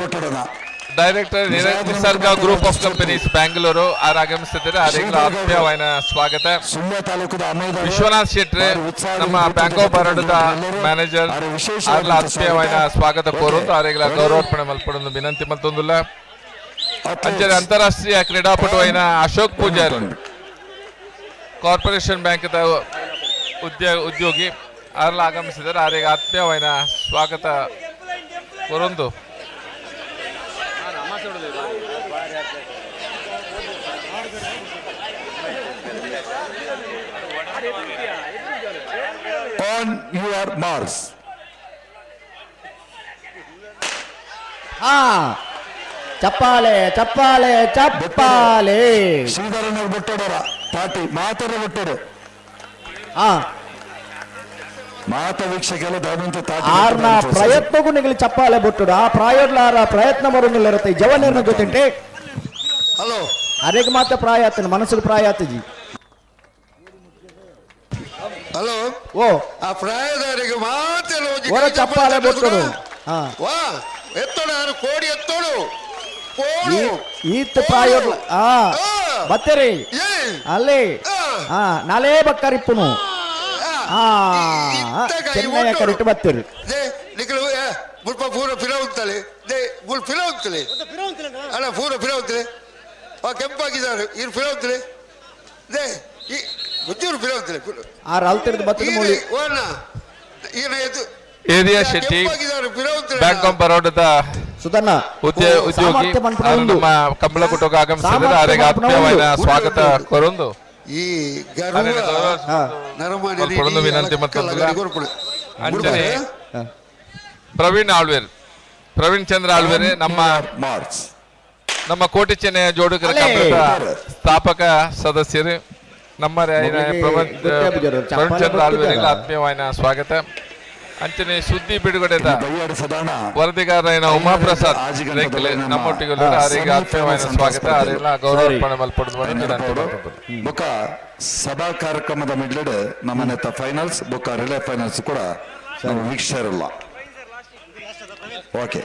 director Nisarga group of companies Bangalore R ಆಗಮಿಸಿದ್ದಾರೆ. ಅವರಿಗೆ ಆತ್ಮೀಯವಾದ ಸ್ವಾಗತ. ವಿಶ್ವನಾಥ್ ಶೆಟ್ರೆ ನಮ್ಮ ಬ್ಯಾಂಕ್ ಆಫ್ ಬರೋಡದ ಮ್ಯಾನೇಜರ್ ಅವರ ಆತ್ಮೀಯವಾದ ಸ್ವಾಗತ ಕೋರುತ್ತ ಅವರಿಗೆ ಗೌರವಾರ್ಪಣೆ ಮಲ್ಪಡೊಂದು ವಿನಂತಿ ಮತ್ತೊಂದಿಲ್ಲ. ಅಂಚನೆ ಅಂತಾರಾಷ್ಟ್ರೀಯ ಕ್ರೀಡಾಪಟು అయిన ಅಶೋಕ್ ಪೂಜಾರಿ ಕಾರ್ಪೊರೇಷನ್ ಬ್ಯಾಂಕ್ ಉದ್ಯೋಗಿ ಅವರೆಲ್ಲ ಆಗಮಿಸಿದ್ದಾರೆ. ಅವರಿಗೆ ಆತ್ಮೀಯವಾದ ಸ್ವಾಗತ ಕೋರೊಂದು. On your marks. ಚಪ್ಪಾಲೆ ಚಪ್ಪಾಲೆ ಚಪ್ಪಾಲೆ. ಶ್ರೀಧರನ ಬಿಟ್ಟೋಡರ ಪಾಟಿ ಮಾತರ ಬಿಟ್ಟೋಡು. ಆ ಮಾತ ವೀಕ್ಷಕರು ದಯವಂತ ಆರ್ನ ಪ್ರಯತ್ನಕ್ಕೂ ನಿಗಲಿ ಚಪ್ಪಾಳೆ ಬೊಟ್ಟುಡು ಆ ಪ್ರಾಯೋಡ್ಲಾರ ಪ್ರಯತ್ನ ಬರೋದಿಲ್ಲ ಇರುತ್ತೆ ಜವನೇರ್ನ ಜೊತೆ ಹಲೋ ಅರೆಗೆ ಮಾತ್ರ ಪ್ರಾಯ ಆತನ ಮನಸ್ಸಿಗೆ ಪ್ರಾಯ ಆತಜಿ ಹಲೋ ಓ ಆ ಪ್ರಾಯದವರಿಗೆ ಮಾತ್ರ ಒರ ಚಪ್ಪಾಳೆ ಬೊಟ್ಟುಡು ಹಾ ವಾ ಎತ್ತೋಡು ಯಾರು ಕೋಡಿ ಎತ್ತೋಡು ಕೋಡು ಈತ್ ಪ್ರಾಯೋಡ್ಲ ಆ ಬತ್ತೇರಿ ಅಲ್ಲಿ ಹಾ ನಾಲೇ ಬಕ್ಕರಿಪ್ಪುನು ಆ ಚೆನ್ನೈಯ ಕರಿಟ್ಟು ಬತ್ತೀರಿ they ನಿಖಲು ಏ ಮುಲ್ಪ ಪೂರ ಫಿಲ ಉಂತಲೆ they ಮುಲ್ ಫಿಲ ಉಂತಲೆ ಅಲ್ಲ ಪೂರ ಫಿಲ ಉಂತಲೆ ಆ ಕೆಂಪಾಗಿದ್ದಾರೆ ಇರು ಫಿಲ ಉಂತಲೆ they ಈ ಬುದ್ಧಿರು ಫಿಲ ಉಂತಲೆ ಆ ರಲ್ತಿರ್ದು ಬತ್ತದ ಮೂಲಿ ಓನ ಈನ ಎದ್ದು ಏರಿಯಾ ಶೆಟ್ಟಿ ಕೆಂಪಾಗಿದ್ದಾರೆ ಫಿಲ ಉಂತಲೆ ಬ್ಯಾಂಕ್ ಆಫ್ ಬರೋಡದ ಸುಧಣ್ಣ ಉದ್ಯೋಗಿ ಸಾಮರ್ಥ್ಯ ಮನ್ಪುನ ಅವರು ಉಂಡು. ನಮ್ಮ ಕಂಬಳಕುಟಕ್ಕೆ ಆಗಮಿಸಿದರೆ ಸಾಮರ್ಥ್ಯ ಅವರಿಗೆ ಮನ್ಪುನ ಆತ್ಮೀಯವಾದ ಉಂಡು. ಸ್ವಾಗತ ಕೊರೊಂದು ಈ ಗರ್ವ ನರಮಾನ್ಯನ ಕೊರೊಂದು ಇಡೀ ವಿನಂತಿ ಅಲಕ್ಕಲಗಡಿ ಮತ್ತು ಕೊರ್ಪುಣೆ. ಅಂಚನೆ ಪ್ರವೀಣ್ ಆಳ್ವೇರ್, ಪ್ರವೀಣ್ ಚಂದ್ರ ಆಳ್ವೇರ್ ನಮ್ಮ ನಮ್ಮ ಕೋಟಿ ಚೆನ್ನಯ ಜೋಡುಗರ ಅಲೇ. ಕಂಬಳದ ಸ್ಥಾಪಕ ಸದಸ್ಯರು ನಮ್ಮ ರಾಯನ ಮೊದಲಿಗೆ ಪ್ರವೀಣ್ ಗೊತ್ತೇ ಬುಜರು, ಪ್ರವೀಣ್ ಚಪ್ಪಾಳೆ ಚಂದ್ರ ಆಳ್ವೇರಿಗೆ ಬೊಟ್ಟಿದ್ದಾರ. ಆತ್ಮೀಯವಾದ ಸ್ವಾಗತ. ಅಂಚನೆ ಸುದ್ದಿ ಬಿಡುಗಡೆದ ವರದಿಗಾರನ ಉಮಾಪ್ರಸಾದ್ ರೇಖಲೆ ನಮ್ಮೊಟ್ಟಿಗೆ ಅವರಿಗೆ ಆತ್ಮೀಯವಾದ ಸ್ವಾಗತ. ಅವರೆಲ್ಲ ಗೌರವಾರ್ಪಣೆ ಮಲ್ಪಡುದು ವಿನಂತಿ ಮಾಡ್ತದೆ. ಬೊಕ ಸಭಾ ಕಾರ್ಯಕ್ರಮದ ಮಿಡ್ಲಡ್ ನಮ್ಮನೆತ್ತ ಫೈನಲ್ಸ್ ಬೊಕ ರಿಲೇ ಫೈನಲ್ಸ್ ಕೂಡ ನಮ್ಮ ವೀಕ್ಷಕರಲ್ಲ. ಓಕೆ,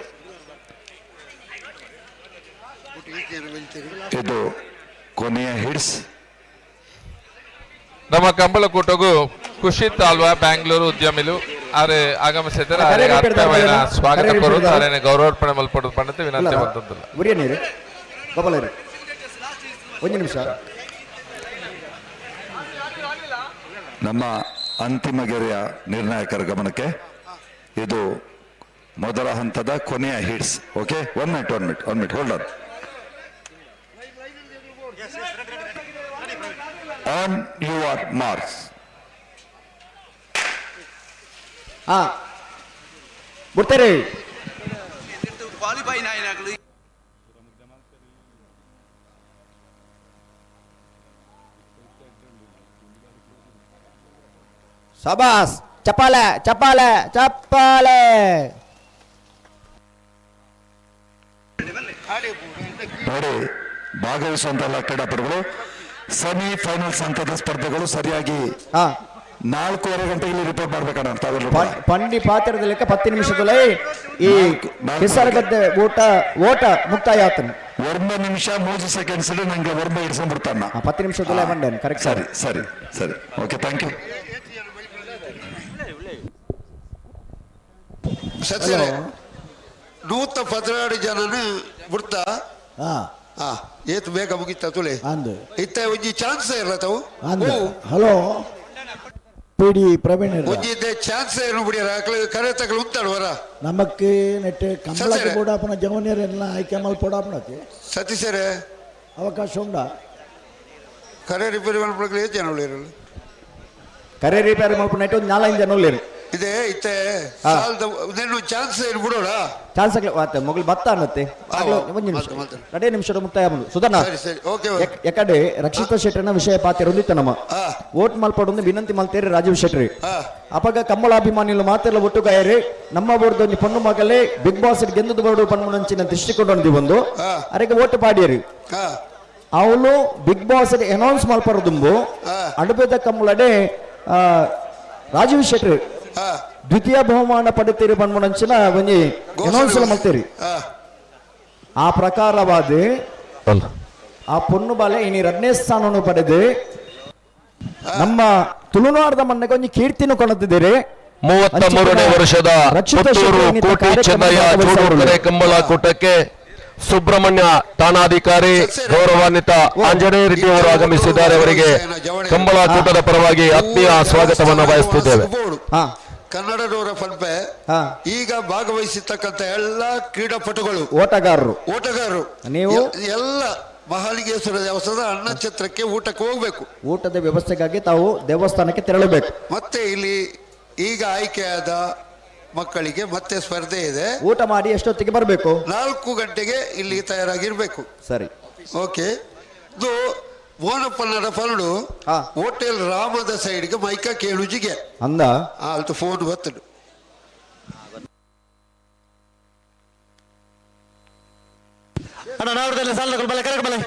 ಇದು ಕೊನೆಯ ಹಿಡ್ಸ್. ನಮ್ಮ ಕಂಬಳಕೂಟಗೂ ಖುಷಿತ್ ಆಲ್ವಾ ಬ್ಯಾಂಗ್ಳೂರು ಉದ್ಯಮಿಲು ಆರೆ ಆಗಮಿಸಿದ್ದಾರೆ. ಕರೆ ಅವರಿಗೆ ರಿಪೀಟ್ ಆತ್ಮೀಯವಾದ ದಾರ, ಸ್ವಾಗತ ಕರೆ ರಿಪೀಟ್ ಕೋರುವುದು ದಾರ. ಅವರನ್ನು ಗೌರವಾರ್ಪಣೆ ಮಲ್ಪಡುದು ಪಂಡಿತ ವಿನಂತಿ ಮಾಡ್ತದಲ್ಲ. ಉರಿಯ ನೀರು ಗೋಪಾಲರಿ ಒಂದು ನಿಮಿಷ. ನಮ್ಮ ಅಂತಿಮ ಗೆರೆಯ ನಿರ್ಣಾಯಕರ ಗಮನಕ್ಕೆ ಇದು ಮೊದಲ ಹಂತದ ಕೊನೆಯ heats. Okay, one minute, one minute, one minute, hold on. On your marks. ಹಾ ಬಿಡ್ತಾರೆ. ಸಬಾಸ್, ಚಪ್ಪಾಳೆ ಚಪ್ಪಾಳೆ ಚಪ್ಪಾಳೆ. ನೋಡಿ, ಭಾಗವಹಿಸುವಂತಹ ಕ್ರೀಡಾಪಟುಗಳು ಸೆಮಿ ಫೈನಲ್ಸ್ ಹಂತದ ಸ್ಪರ್ಧೆಗಳು ಸರಿಯಾಗಿ 4:30 ಗಂಟೆಗೆ ಇಲ್ಲಿ ರಿಪೋರ್ಟ್ ಮಾಡ್ಬೇಕಣ್ಣ ತಾವೆಲ್ಲರೂ ಕೂಡ. ಪಂಡಿ ಪಾತ್ರದ ಲೆಕ್ಕ 10 ನಿಮಿಷದಲ್ಲಿ ಈ ಕೆಸರಗದ್ದೆ ಓಟ ಮುಕ್ತಾಯ ಆತನು. 1 ನಿಮಿಷ 3 ಸೆಕೆಂಡ್ಸ್ ನಂಗೆ ವರ್ಮ ಇಡ್ಸ್ಕೊಂಡ್ಬಿಡ್ತಾನ. 10 ನಿಮಿಷದಲ್ಲೇ ಬಂಡೇನು ಕರೆಕ್ಟ್. ಸರಿ ಸರಿ ಸರಿ, ಓಕೆ, thank you. ಸತ್ಯರೇ, 112 ಜನನ ಬಿಡ್ತಾ ಹಾ ಏತು ಬೇಗ ಮುಗಿತಾ ತುಲೆ ಇತ್ತ ಒಂಜಿ ಚಾನ್ಸ್ ಇರಲ್ಲ ತಾವು. ಹಲೋ ಪಿ ಡಿ ಪ್ರವೀಣ್ ಒಂಜಿ ಚಾನ್ಸ್ ಏನು ಬಿಡಿಯರ ಕರೆ ತಗಲು ಉಂತಾಡು ವರ. ನಮಕ್ ನೆಟ್ ಕಂಬಳಕ್ಕೆ ಬೋಡಾಪನ ಜವನಿಯರೆಲ್ಲ ಆಯ್ಕೆ ಮಲ್ಪೊಡಾಪನಕ್ಕೆ ಸತೀಶರೇ ಅವಕಾಶ ಉಂಡ. ಕರೆ ರಿಪೇರಿ ಮಲ್ಪಡಕ್ಕೆ ಏತ್ ಜನ ಉಳ್ಳೇರಲ್ಲ? ಕರೆ ರಿಪೇರಿ ಮಲ್ಪುನ ನೆಟ್ ಒಂದು 4-5 ಜನ ಉಳ್ಳೇರು. ಇದೆ ಇತ್ತೆ ಸಾಲದ ನಿನ್ನ ಚಾನ್ಸ್ ಏನು ಬಿಡೋಣ. ಚಾನ್ಸ್ ಆಗ್ಲಿ ಆತ ಮೊಗಲು ಬತ್ತ ಅನ್ನತ್ತೆ ಆಗ್ಲೂ ಒಂದು ನಿಮಿಷ 2 ನಿಮಿಷದ ಮುಕ್ತಾಯ ಬಂದು ಸುಧಣ್ಣ. ಸರಿ ಸರಿ ಓಕೆ. ಯಾಕಂದ್ರೆ ರಕ್ಷಿತಾ ಶೆಟ್ಟರ್ನ ವಿಷಯ ಪಾತ್ರ ಹೊಂದಿತ್ತ ನಮ್ಮ ವೋಟ್ ಮಲ್ಪಡೊಂದು ವಿನಂತಿ ಮಲ್ತೇರಿ ರಾಜೀವ್ ಶೆಟ್ಟರಿ. ಅಪಗ ಕಮ್ಮಲಾಭಿಮಾನಿಗಳು ಮಾತೆಲ್ಲ ಒಟ್ಟುಗಾಯರಿ ನಮ್ಮ ಬೋರ್ಡ್ ಒಂಜಿ ಪೊಣ್ಣು ಮಗಲೇ ಬಿಗ್ ಬಾಸ್ ಗೆಂದದ ಬೋರ್ಡು ಪಣ್ಣುನಂಚಿನ ದೃಷ್ಟಿಕೋನ ಒಂದು ಅರೆಗೆ ಓಟ್ ಪಾಡಿಯರಿ. ಅವಳು ಬಿಗ್ ಬಾಸ್ ಅನೌನ್ಸ್ ಮಲ್ಪರದುಂಬು ಅಡುಬೆದ ಕಮ್ಮಲಡೆ ರಾಜೀವ್ ಶೆಟ್ಟರ್ ದ್ವಿತೀಯ ಬಹುಮಾನ ಪಡೆತೀರಿ ಪನ್ಮುನಂಚಿನ ಒಂಜಿ ಅನೌನ್ಸ್ ಮಲ್ತೇರಿ. ಆ ಪ್ರಕಾರವಾದ ಆ ಪೊಣ್ಣು ಬಾಲೆ ಇನಿ ಎರಡನೇ ಸ್ಥಾನವನ್ನು ಪಡೆದು ನಮ್ಮ ತುಳುನಾಡದ ಮಣ್ಣಗೆ ಒಂಜಿ ಕೀರ್ತಿನ ಕೊಣತಿದ್ದೀರಿ. 33ನೇ ವರ್ಷದ ಪುತ್ತೂರು ಕೋಟಿ ಚೆನ್ನಯ್ಯ ಜೋಡುಕರೆ ಕಂಬಳ ಕೂಟಕ್ಕೆ ಸುಬ್ರಹ್ಮಣ್ಯ ಠಾಣಾಧಿಕಾರಿ ಗೌರವಾನ್ವಿತ ಆಂಜನೇಯ ರೆಡ್ಡಿ ಅವರು ಆಗಮಿಸಿದ್ದಾರೆ. ಅವರಿಗೆ ಕಂಬಳ ಕೂಟದ ಪರವಾಗಿ ಆತ್ಮೀಯ ಸ್ವಾಗತವನ್ನು ಬಯಸುತ್ತಿದ್ದೇವೆ. ಕನ್ನಡದವರ ಪಂಪೆ ಈಗ ಭಾಗವಹಿಸಿರ್ತಕ್ಕಂಥ ಎಲ್ಲ ಕ್ರೀಡಾಪಟುಗಳು ಓಟಗಾರರು ನೀವು ಎಲ್ಲ ಮಹಾಲಿಂಗೇಶ್ವರ ದೇವಸ್ಥಾನದ ಅನ್ನಛತ್ರಕ್ಕೆ ಊಟಕ್ಕೆ ಹೋಗ್ಬೇಕು. ಊಟದ ವ್ಯವಸ್ಥೆಗಾಗಿ ತಾವು ದೇವಸ್ಥಾನಕ್ಕೆ ತೆರಳಬೇಕು. ಮತ್ತೆ ಇಲ್ಲಿ ಈಗ ಆಯ್ಕೆಯಾದ ಮಕ್ಕಳಿಗೆ ಮತ್ತೆ ಸ್ಪರ್ಧೆ ಇದೆ. ಊಟ ಮಾಡಿ ಎಷ್ಟೊತ್ತಿಗೆ ಬರಬೇಕು? 4 ಗಂಟೆಗೆ ಇಲ್ಲಿ ತಯಾರಾಗಿರ್ಬೇಕು. ಸರಿ, ಓಕೆ. ಇದು ಮೋನಪ್ಪನಡ ಪನಡು ಹೋಟೆಲ್ ರಾಮದ ಸೈಡ್ಗೆ ಮೈಕ ಕೇಳುಜಿಗೆ ಅಂದ ಅಲ್ತು ಫೋನ್ ಬತ್ತಡು. ಅಣ್ಣ ನಾವ್ರದಲ್ಲಿ ಸಾಲ ಬಲೆ ಕರೆಕ್ಟ್ ಬಲೆ.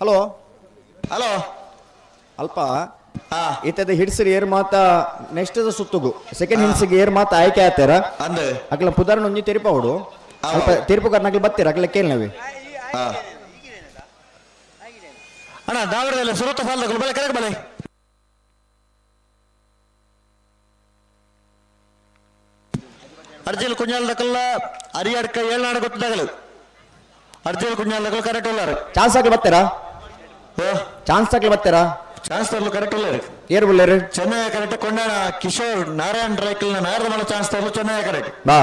ಹಲೋ ಹಲೋ ಅಲ್ಪ ಇತ್ತದ ಹಿಡ್ಸಿರಿ ಏರ್ ಮಾತ ನೆಕ್ಸ್ಟ್ ಸುತ್ತುಗು ಸೆಕೆಂಡ್ ಹಿಡ್ಸಿಗೆ ಏರ್ ಮಾತ ಆಯ್ಕೆ ಆತಾರ ಅಂದ ಅಕ್ಲ ಪುದಾರ್ನ ಒಂಜಿ ತೆರಿಪಾವುಡು ಅಲ್ಪ ತೀರ್ಪು ಕರ್ನಾಕ್ಲ ಬತ್ತೀರ ಅಕ್ಲ ಕೇಳ್ನವಿ. ಅಣ್ಣ ದಾವಣಗೆರೆ ಸುರತ ಸಾಲದ ಬಲೆ ಕರೆಕ್ಟ್ ಬಲೆ. ಅರ್ಜಿಲ್ ಕುഞ്ഞാಲ್ದಕಲ್ಲ ಅರಿಯಡ್ಕ ಏಳ್ನಾಡು ಗೊತ್ತಾಗಲು ಅರ್ಜಿಲ್ ಕುഞ്ഞാಲ್ದಕಲ್ ಕರೆಕ್ಟ್ ಉಲ್ಲಾರು. ಚಾನ್ಸ್ ಹಾಕ್ಲಿ ಬರ್ತೀರಾ? ಚಾನ್ಸ್ ಹಾಕ್ಲಿ ಬರ್ತೀರಾ? ಚಾನ್ಸ್ ತರಲು ಕರೆಕ್ಟ್ ಉಲ್ಲಾರು. ಏರ್ ಬುಲ್ಲೇರು ಚೆನ್ನೈ ಕರೆಕ್ಟ್ ಕೊಂಡಾಣ ಕಿಶೋರ್ ನಾರಾಯಣ್ ರೈಕಲ್ನ ನಾರದ ಮಲ ಚಾನ್ಸ್ ತರಲು ಚೆನ್ನೈ ಕರೆಕ್ಟ್ ಬಾ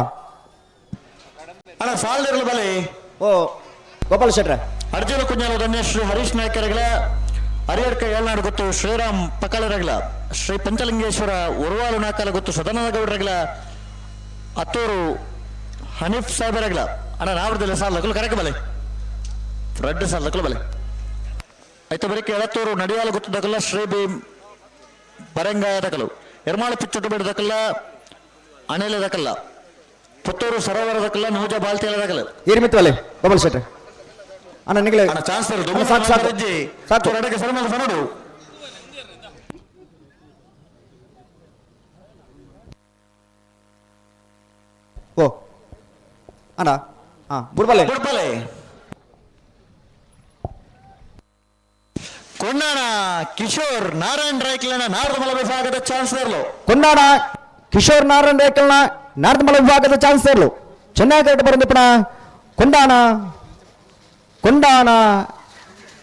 ಅಣ್ಣ ಸಾಲದಿರಲು ಬಲೆ. ಓ ಗೋಪಾಲ್ ಶೆಟ್ರೆ ಅರ್ಜುನ ಕುഞ്ഞಾಲ ಧನ್ಯ ಶ್ರೀ ಹರೀಶ್ ನಾಯ್ಕರಗಳ ಹರಿಯಡ್ಕ ಏಳ್ನಾಡು ಗೊತ್ತು ಶ್ರೀರಾಮ್ ಪಕಲರಗಳ ಶ್ರೀ ಪಂಚಲಿಂಗೇಶ್ವರ ಉರ್ವಾಲು ನಾಕಲ ಗೊತ್ತು ಸದಾನಂದ ಗೌಡರಗಳ ಅತ್ತೂರು ಹನೀಫ್ ಸಾಹೇಬರಗಳ ಅಣ್ಣ ನಾವ್ರದಿಲ್ಲ ಸಾಲಕ್ಕಲು ಕರೆಕ್ಟ್ ಬಲೆ ರಡ್ಡು ಸಾಲಕ್ಕಲು ಬಲೆ ಆಯ್ತು ಬರೀಕೆ ಎಳತ್ತೂರು ನಡಿಯಾಲ ಗೊತ್ತದಕಲ್ಲ ಶ್ರೀ ಬಿ ಬರಂಗಾಯದಕಲು ಎರ್ಮಾಳು ಪಿಚ್ಚುಟ್ಟು ಬಿಡದಕಲ್ಲ ಅಣಿಲದಕಲ್ಲ ಪುತ್ತೂರು ಸರೋವರದಕಲ್ಲ ನೂಜ ಬಾಲ್ತಿಯಲದಕಲ್ಲ ಏರ್ಮಿತ್ತು ಬಲೆ ಗೋಪಾಲ್ ಶೆಟ್ರೆ ಅಣ್ಣ ನಿಗಲೆ ಅಣ್ಣ ಚಾನ್ಸ್ ಅಣ್ಣ, ಸಾಕು ಸಾಕು ಸಾಕು ಸಾಕು ಸರ್ ಸನಡು ಓ ಅಣ್ಣ ಹಾ ಬುಡ್ಬಲೆ ಬುಡ್ಬಲೆ ಕೊಂಡಾಣ ಕಿಶೋರ್ ನಾರಾಯಣ್ ರಾಯ್ಕಲ್ನ ನಾರದಮಲ ವಿಭಾಗದ ಚಾನ್ಸಲರ್ಲು ಕೊಂಡಾಣ ಕಿಶೋರ್ ನಾರಾಯಣ್ ರೇಕಲ್ನ ನಾರದಮಲ ವಿಭಾಗದ ಚಾನ್ಸಲರ್ಲು ಚೆನ್ನಾಗಿ ಕರೆಕ್ಟ್ ಬರಂದಿಪ್ಪಣ ಕೊಂಡಾಣ ಕೊಂಡಾಣ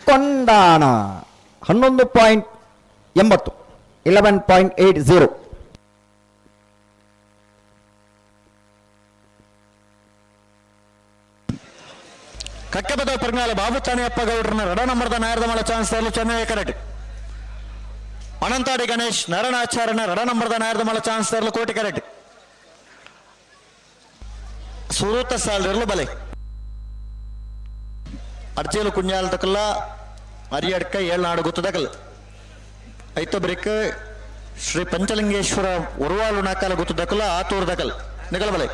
ಕೊಂಡಾಣ 11.80 11.80. ಕಕ್ಕಬದ ಪರ್ನಾಲ ಬಾಬು ತಾನಿಯಪ್ಪ ಗೌಡ್ರನ್ನ ರಡ ನಂಬರ್ದ ನಾರದಮಲ ಚಾನ್ಸಲರ್ಲು ಚೆನ್ನೈ ಕರೆಕ್ಟ್ ಅನಂತಾಡಿ ಗಣೇಶ್ ನರಣಾಚಾರ್ಯನ ರಡ ನಂಬರ್ದ ನಾರದಮಲ ಚಾನ್ಸಲರ್ಲು ಕೋಟಿ ಕರೆಕ್ಟ್ ಸುರೂತ ಸಾಲರ್ಲು ಬಲೆ ಅರ್ಜಿಲು ಕುഞ്ഞാಲ್ ತಕಲ್ಲ ಅರಿಯಡ್ಕ ಏಳ್ನಾಡು ಗೊತ್ತದಕಲ್ ಐತ ಬ್ರಿಕ್ ಶ್ರೀ ಪಂಚಲಿಂಗೇಶ್ವರ ಉರ್ವಾಲು ನಾಕಾಲ ಗೊತ್ತದಕಲ್ಲ ಆತೂರು ದಕಲ್ ನಿಗಲ ಬಲೆ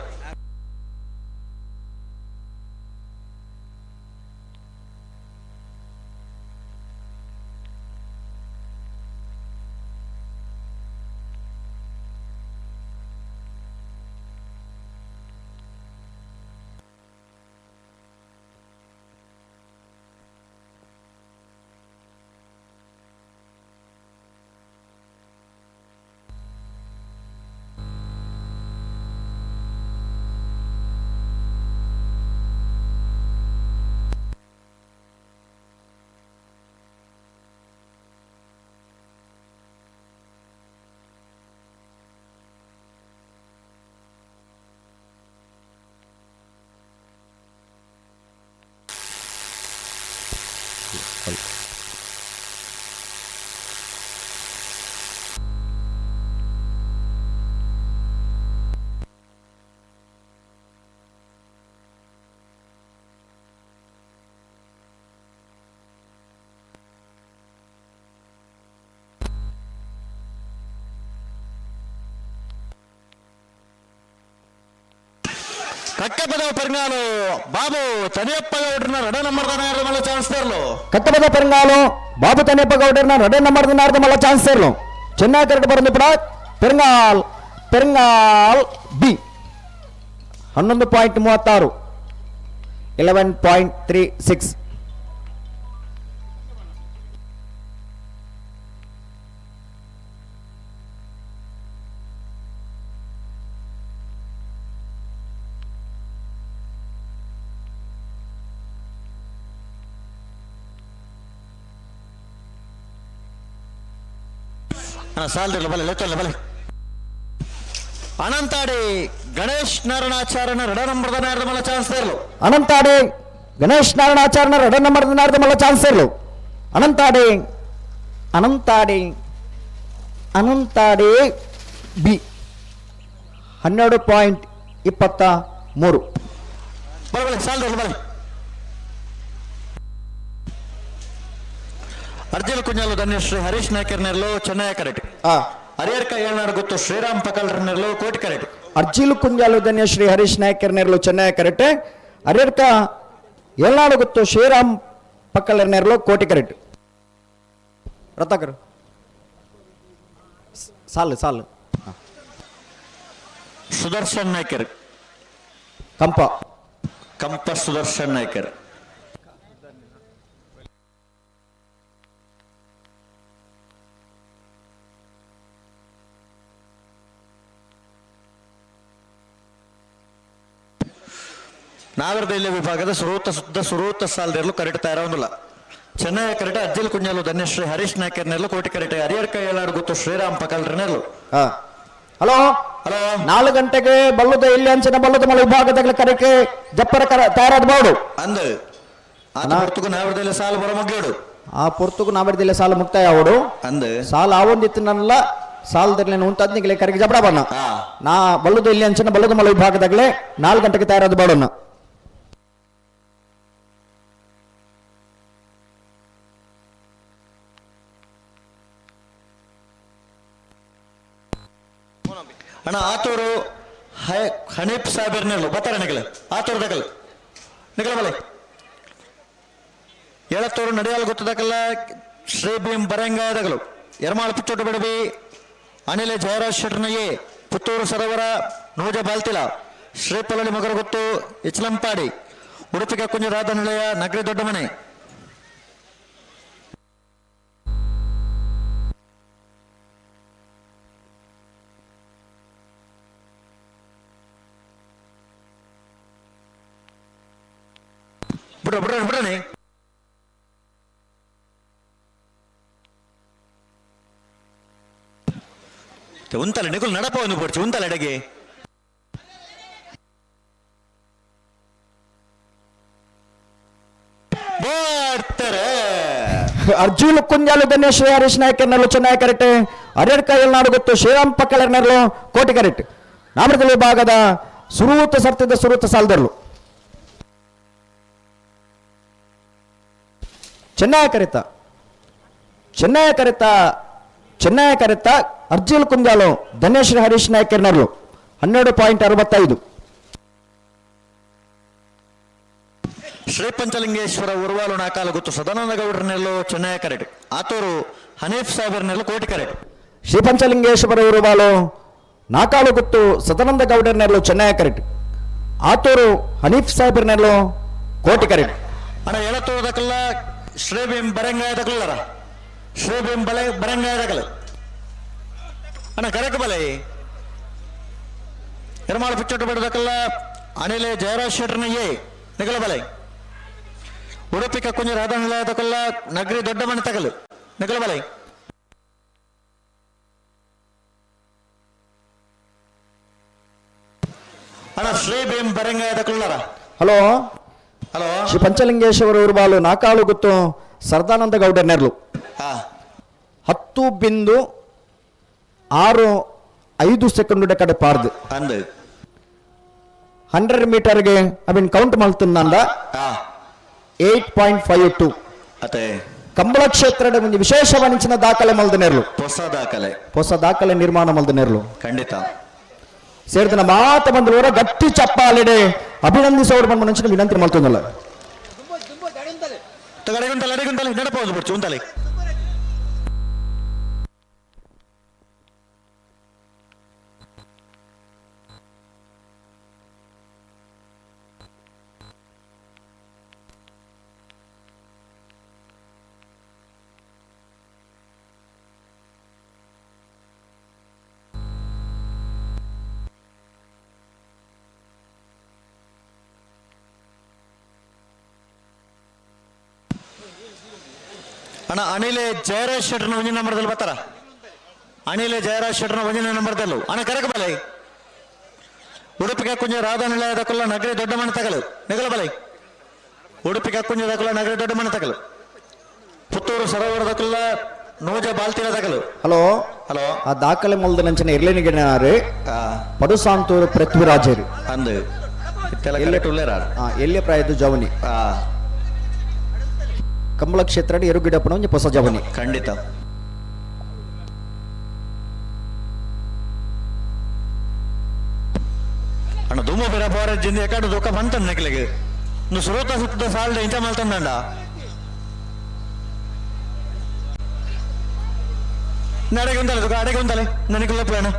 ಕಕ್ಕಪದ ಪರ್ನಾಲು ಬಾಬು ತನಿಯಪ್ಪ ಗೌಡ್ರನ್ನ ರಡ ನಂಬರ್ ಮಲ್ಲ ಚಾನ್ಸ್ ತರಲು ಕಟ್ಟಬದ ಪೆರಂಗಾಲು ಬಾಬು ತನಿಯಪ್ಪ ಗೌಡರ್ನ ರಡ ನಂಬರ್ ಮಲ್ಲ ಚಾನ್ಸ್ ತರಲು ಚೆನ್ನಾಗಿ ಕರೆಕ್ಟ್ ಬರಂದಿಪ್ಪಣ ಪೆರಂಗಾಲ್ ಪೆರಂಗಾಲ್ ಬಿ 11.36 11.36. ಅಣ್ಣ ಸಾಲದಿರಲ್ಲ ಬಲೆ ಲೆತ್ತಲ್ಲ ಬಲೆ. ಅನಂತಾಡಿ ಗಣೇಶ್ ನಾರಾಯಣಾಚಾರ್ಯನ ರಡ ನಂಬರ್ದ ನಾರದ ಮಲ್ಲ ಚಾನ್ಸ್ ಇರಲು. ಅನಂತಾಡಿ ಗಣೇಶ್ ನಾರಾಯಣಾಚಾರ್ಯನ ರಡ ನಂಬರ್ದ ನಾರದ ಮಲ್ಲ ಚಾನ್ಸ್ ಇರಲು. ಅನಂತಾಡಿ ಅನಂತಾಡಿ ಅನಂತಾಡಿ ಬಿ 12.23. ಬಲೆ ಬಲೆ ಸಾಲದಿರಲ್ಲ ಬಲೆ. ಅರ್ಜುನ ಕುಂಜಾಲು ಧನ್ಯಶ್ರೀ ಹರೀಶ್ ನಾಯ್ಕರ್ ನೆರಳು ಚೆನ್ನಯ್ಯ ಕರೆಟ್. ಹರಿಹರ್ಕ ಏಳ್ನಾಡು ಗೊತ್ತು ಶ್ರೀರಾಮ್ ಪಕಲ್ರ ನೆರಳು ಕೋಟಿ ಕರೆಟ್. ಅರ್ಜಿಲು ಕುಂಜಾಲು ಧನ್ಯಶ್ರೀ ಹರೀಶ್ ನಾಯ್ಕರ್ ನೆರಳು ಚೆನ್ನಯ್ಯ ಕರೆಟ್. ಹರಿಹರ್ಕ ಏಳ್ನಾಡು ಗೊತ್ತು ಶ್ರೀರಾಮ್ ಪಕ್ಕಲರ್ ನೆರಳು ಕೋಟಿ ಕರೆಟ್. ರತ್ನಾಕರ್ ಸಾಲು ಸಾಲು. ಸುದರ್ಶನ್ ನಾಯ್ಕರ್ ಕಂಪ ಕಂಪ ಸುದರ್ಶನ್ ನಾಯ್ಕರ್. ನಾಗರದೈಲ್ಯ ವಿಭಾಗದ ಸುರೂತ ಶುದ್ಧ ಸುರೂತ ಸಾಲದಿರಲು ಕರೆಕ್ಟ್ ತಯಾರೊಂದಿಲ್ಲ. ಚೆನ್ನೈ ಕರೆಕ್ಟ್ ಅಜ್ಜಿಲ್ ಕುಂಜಾಲು ಧನ್ಯಶ್ರೀ ಹರೀಶ್ ನಾಯ್ಕರ್ ನೆರಳು ಕೋಟಿ ಕರೆಕ್ಟ್. ಹರಿಹರ್ಕ ಏಳಾಡು ಗೊತ್ತು ಶ್ರೀರಾಮ್ ಪಕಲ್ರ ನೆರಳು. ಹಲೋ ಹಲೋ 4 ಗಂಟೆಗೆ ಬಲ್ಲದ ಇಲ್ಲಿ ಅಂಚಿನ ಬಲ್ಲದ ಮಳೆ ವಿಭಾಗದ ಕರೆಕ್ಕೆ ಜಪ್ಪರ ಕರ ತಯಾರಾದ ಬಾಡು ಅಂದ ಪೊರ್ತುಗು ನಾವರದಲ್ಲಿ ಸಾಲು ಬರ ಮುಗಿಯೋಡು. ಆ ಪೊರ್ತುಗು ನಾವರದಲ್ಲಿ ಸಾಲು ಮುಕ್ತಾಯ ಅವಡು ಅಂದ ಸಾಲು ಆವೊಂದಿತ್ತು ನನ್ನಲ್ಲ ಸಾಲದಲ್ಲಿ ಉಂಟಾದ್ನಿಗೆ ಕರೆಗೆ ಜಬಡ ಬಣ್ಣ ನಾ ಬಲ್ಲದ ಇಲ್ಲಿ ಅಂಚಿನ ಬಲ್ಲದ ಮಳೆ ವಿಭಾಗದಾಗಲೇ 4 ಗಂಟೆಗೆ ತಯಾರಾದ ಬಾಡೋಣ. ಅಣ್ಣ ಆತೂರು ಹನೀಫ್ ಸಾಹೇಬರ್ ನೆರಳು ಬತ್ತಾರೆ ನಿಗಲ ಆತೂರು ದಕಲ್ ನಿಗಲ ಬಲೆ. ಏಳತ್ತೂರು ನಡೆಯಲು ಗೊತ್ತದಕಲ್ಲ ಶ್ರೀ ಭೀಮ್ ಬರಂಗಾಯದಗಲು ಎರ್ಮಾಳ ಪುತ್ತೂರು ಬಿಡಬಿ ಅನಿಲ ಜಯರಾಜ್ ಶೆಟ್ರನಯ್ಯೆ ಪುತ್ತೂರು ಸರೋವರ ನೂಜ ಬಾಲ್ತಿಲ ಶ್ರೀಪಲ್ಲಳಿ ಮಗರಗುತ್ತು ಇಚ್ಲಂಪಾಡಿ ಉಡುಪಿಗೆ ಕುಂಜ ರಾಧನಿಲಯ ನಗರಿ ದೊಡ್ಡಮನೆ. ಬಿಡ್ರ ಬಿಡ್ರ ಬಿಡ್ರಣಿ. ಉಂತಲ್ಲ ನಿಗುಲ್ ನಡಪ ಒಂದು ಪೊಡ್ಚಿ ಉಂತಲ್ಲ ಅಡಗೆ. ಬರ್ತಾರೆ ಅರ್ಜುನ್ ಕುಂಜಾಲು ಧನ್ಯಶ್ರೀ ಹರೀಶ್ ನಾಯ್ಕರ್ ನೆರಳು ಚೆನ್ನೈ ಕರೆಕ್ಟ್. ಹರಿಹರ್ಕ ಏಳ್ನಾಡು ಗೊತ್ತು ಶ್ರೀರಾಮ್ ಪಕ್ಕಲರ್ ನೆರಳು ಕೋಟಿ ಕರೆಕ್ಟ್. ನಾಮರದಲ್ಲಿ ವಿಭಾಗದ ಸುರೂತ ಸರ್ತಿದ ಸುರೂತ ಸಾಲದರ್ಲು ಚೆನ್ನಯ ಕರೆತ ಚೆನ್ನಯ ಕರೆತ ಚೆನ್ನಯ ಕರೆತ ಅರ್ಜಿಲ್ ಕುಂಜಾಲು ಧನ್ಯಶ್ರೀ ಹರೀಶ್ ನಾಯ್ಕರ್ ನೆರಳು 12.65. ಶ್ರೀ ಪಂಚಲಿಂಗೇಶ್ವರ ಉರ್ವಾಲು ನಾಕಾಲು ಗೊತ್ತು ಸದಾನಂದ ಗೌಡರ ನೆರಳು ಚೆನ್ನಯ ಕರೆಟ್. ಆತೂರು ಹನೀಫ್ ಸಾಹೇಬರ್ ನೆರಳು ಕೋಟಿ ಕರೆಟ್. ಶ್ರೀ ಪಂಚಲಿಂಗೇಶ್ವರ ಉರುವಾಲು ನಾಕಾಲು ಗುತ್ತು ಸದಾನಂದ ಗೌಡರ ನೆರಳು ಚೆನ್ನಯ ಕರೆಟ್. ಆತೂರು ಹನೀಫ್ ಸಾಹೇಬರ್ ನೆರಳು ಕೋಟಿ ಕರೆಟ್. ಅಣ್ಣ ಎಳತೂರದಕಲ್ಲ ಶ್ರೀ ಭೀಮ್ ಬರಂಗಾಯದಕಲ್ಲರ ಶ್ರೀ ಭೀಮ್ ಬಲೆ ಬರಂಗಾಯದಕಲ್ಲ ಅಣ್ಣ ಕರೆಕ್ ಬಲೆ ಎರ್ಮಾಳ ಪಿಚ್ಚೊಟ್ಟು ಬಿಡದಕಲ್ಲ ಅನಿಲ ಜಯರಾಜ್ ಶೆಟ್ಟರ್ನ ಎ ನಿಗಲ ಬಲೆ ಉಡುಪಿ ಕಕ್ಕುಂಜ ರಾಧಾನಿಲಯದಕಲ್ಲ ನಗರಿ ದೊಡ್ಡ ಮನೆ ತಗಲು ನಿಗಲ ಬಲೆ. ಅಣ್ಣ ಶ್ರೀ ಭೀಮ್ ಬರಂಗಾಯದಕಲ್ಲರ. ಹಲೋ ಹಲೋ ಶ್ರೀ ಪಂಚಲಿಂಗೇಶ್ವರ ಉರುಬಾಲು ನಾಕಾಳು ಗುತ್ತು ಸರ್ದಾನಂದ ಗೌಡರ್ ನೆರಳು 10.65 ಸೆಕೆಂಡ್ ಕಡೆ ಪಾರ್ದು ಅಂದ 100 ಮೀಟರ್ಗೆ I mean count ಮಾಡ್ತಂದ 8.52. ಅತೆ ಕಂಬಳ ಕ್ಷೇತ್ರದ ಒಂದು ವಿಶೇಷವಾದ ದಾಖಲೆ ಮಲ್ದ ನೆರಳು ಹೊಸ ದಾಖಲೆ ಹೊಸ ದಾಖಲೆ ನಿರ್ಮಾಣ ಮಲ್ದ ನೆರಳು ಖಂಡಿತ ಸೇರಿದ ಮಾತ ಬಂದವರ ಗಟ್ಟಿ ಚಪ್ಪಾಲೆಡೆ ಅಭಿನಂದಿಸೋರು ಬಂದ ಮನುಷ್ಯನ ವಿನಂತಿ ಮಾಡ್ತದಲ್ಲ. ಅಡೆಗುಂಟಲೆ ಅಡೆಗುಂಟಲೆ ನಡಪೌದು ಬಿಡ್ಚು ಉಂತಲೆ. ಅಣ್ಣ ಅನಿಲ್ ಜಯರಾಜ್ ಶೆಟ್ಟರ್ನ ಒಂಜಿ ನಂಬರ್ದಲ್ಲಿ ಬರ್ತಾರ. ಅನಿಲ ಜಯರಾಜ್ ಶೆಟ್ಟರ್ನ ಒಂಜನೇ ನಂಬರ್ ದಲ್ಲು ಅಣ್ಣ ಕರಕ ಬಲೆ ಉಡುಪಿ ಕಕ್ಕುಂಜ ರಾಧಾ ನಿಲಯದ ಕುಲ್ಲ ನಗರಿ ದೊಡ್ಡ ಮನೆ ತಗಲು ನಿಗಲ ಬಲೆ ಉಡುಪಿ ಕಕ್ಕುಂಜ ದಕುಲ ನಗರಿ ದೊಡ್ಡ ಮನೆ ತಗಲು ಪುತ್ತೂರು ಸರೋವರದ ಕುಲ್ಲ ನೋಜ ಬಾಲ್ತಿರ ತಗಲು. Hello hello. ಆ ದಾಖಲೆ ಮೂಲದ ನಂಚಿನ ಇರ್ಲಿನಿಗಿನಾರು ಪಡುಸಾಂತೂರು ಪೃಥ್ವಿರಾಜರು ಅಂದು ಎಲ್ಲಿಯ ಪ್ರಾಯದ ಜವನಿ ಕಂಬಳ ಕ್ಷೇತ್ರ ಎರುಗಿಡಪ್ಪನ ಒಂಜಿ ಹೊಸ ಜವನಿ. ಖಂಡಿತ. ಅಣ್ಣ ದುಮ್ಮ ಬೇರೆ ಬೋರ ಜಿಂದ ಎಕಾಡು ದುಃಖ ಬಂತಂದ ನೆಕ್ಲಿಗೆ ನು ಸುರೋತ ಸುತ್ತ ಸಾಲ್ಡ ಇಂಚ ಮಲ್ತಂಡ ಅಡೆಗೆ ಉಂತಲೆ ದುಃಖ ಅಡೆಗೆ ಉಂತಲೆ ನನಗೆ ಪ್ಲಾನ್.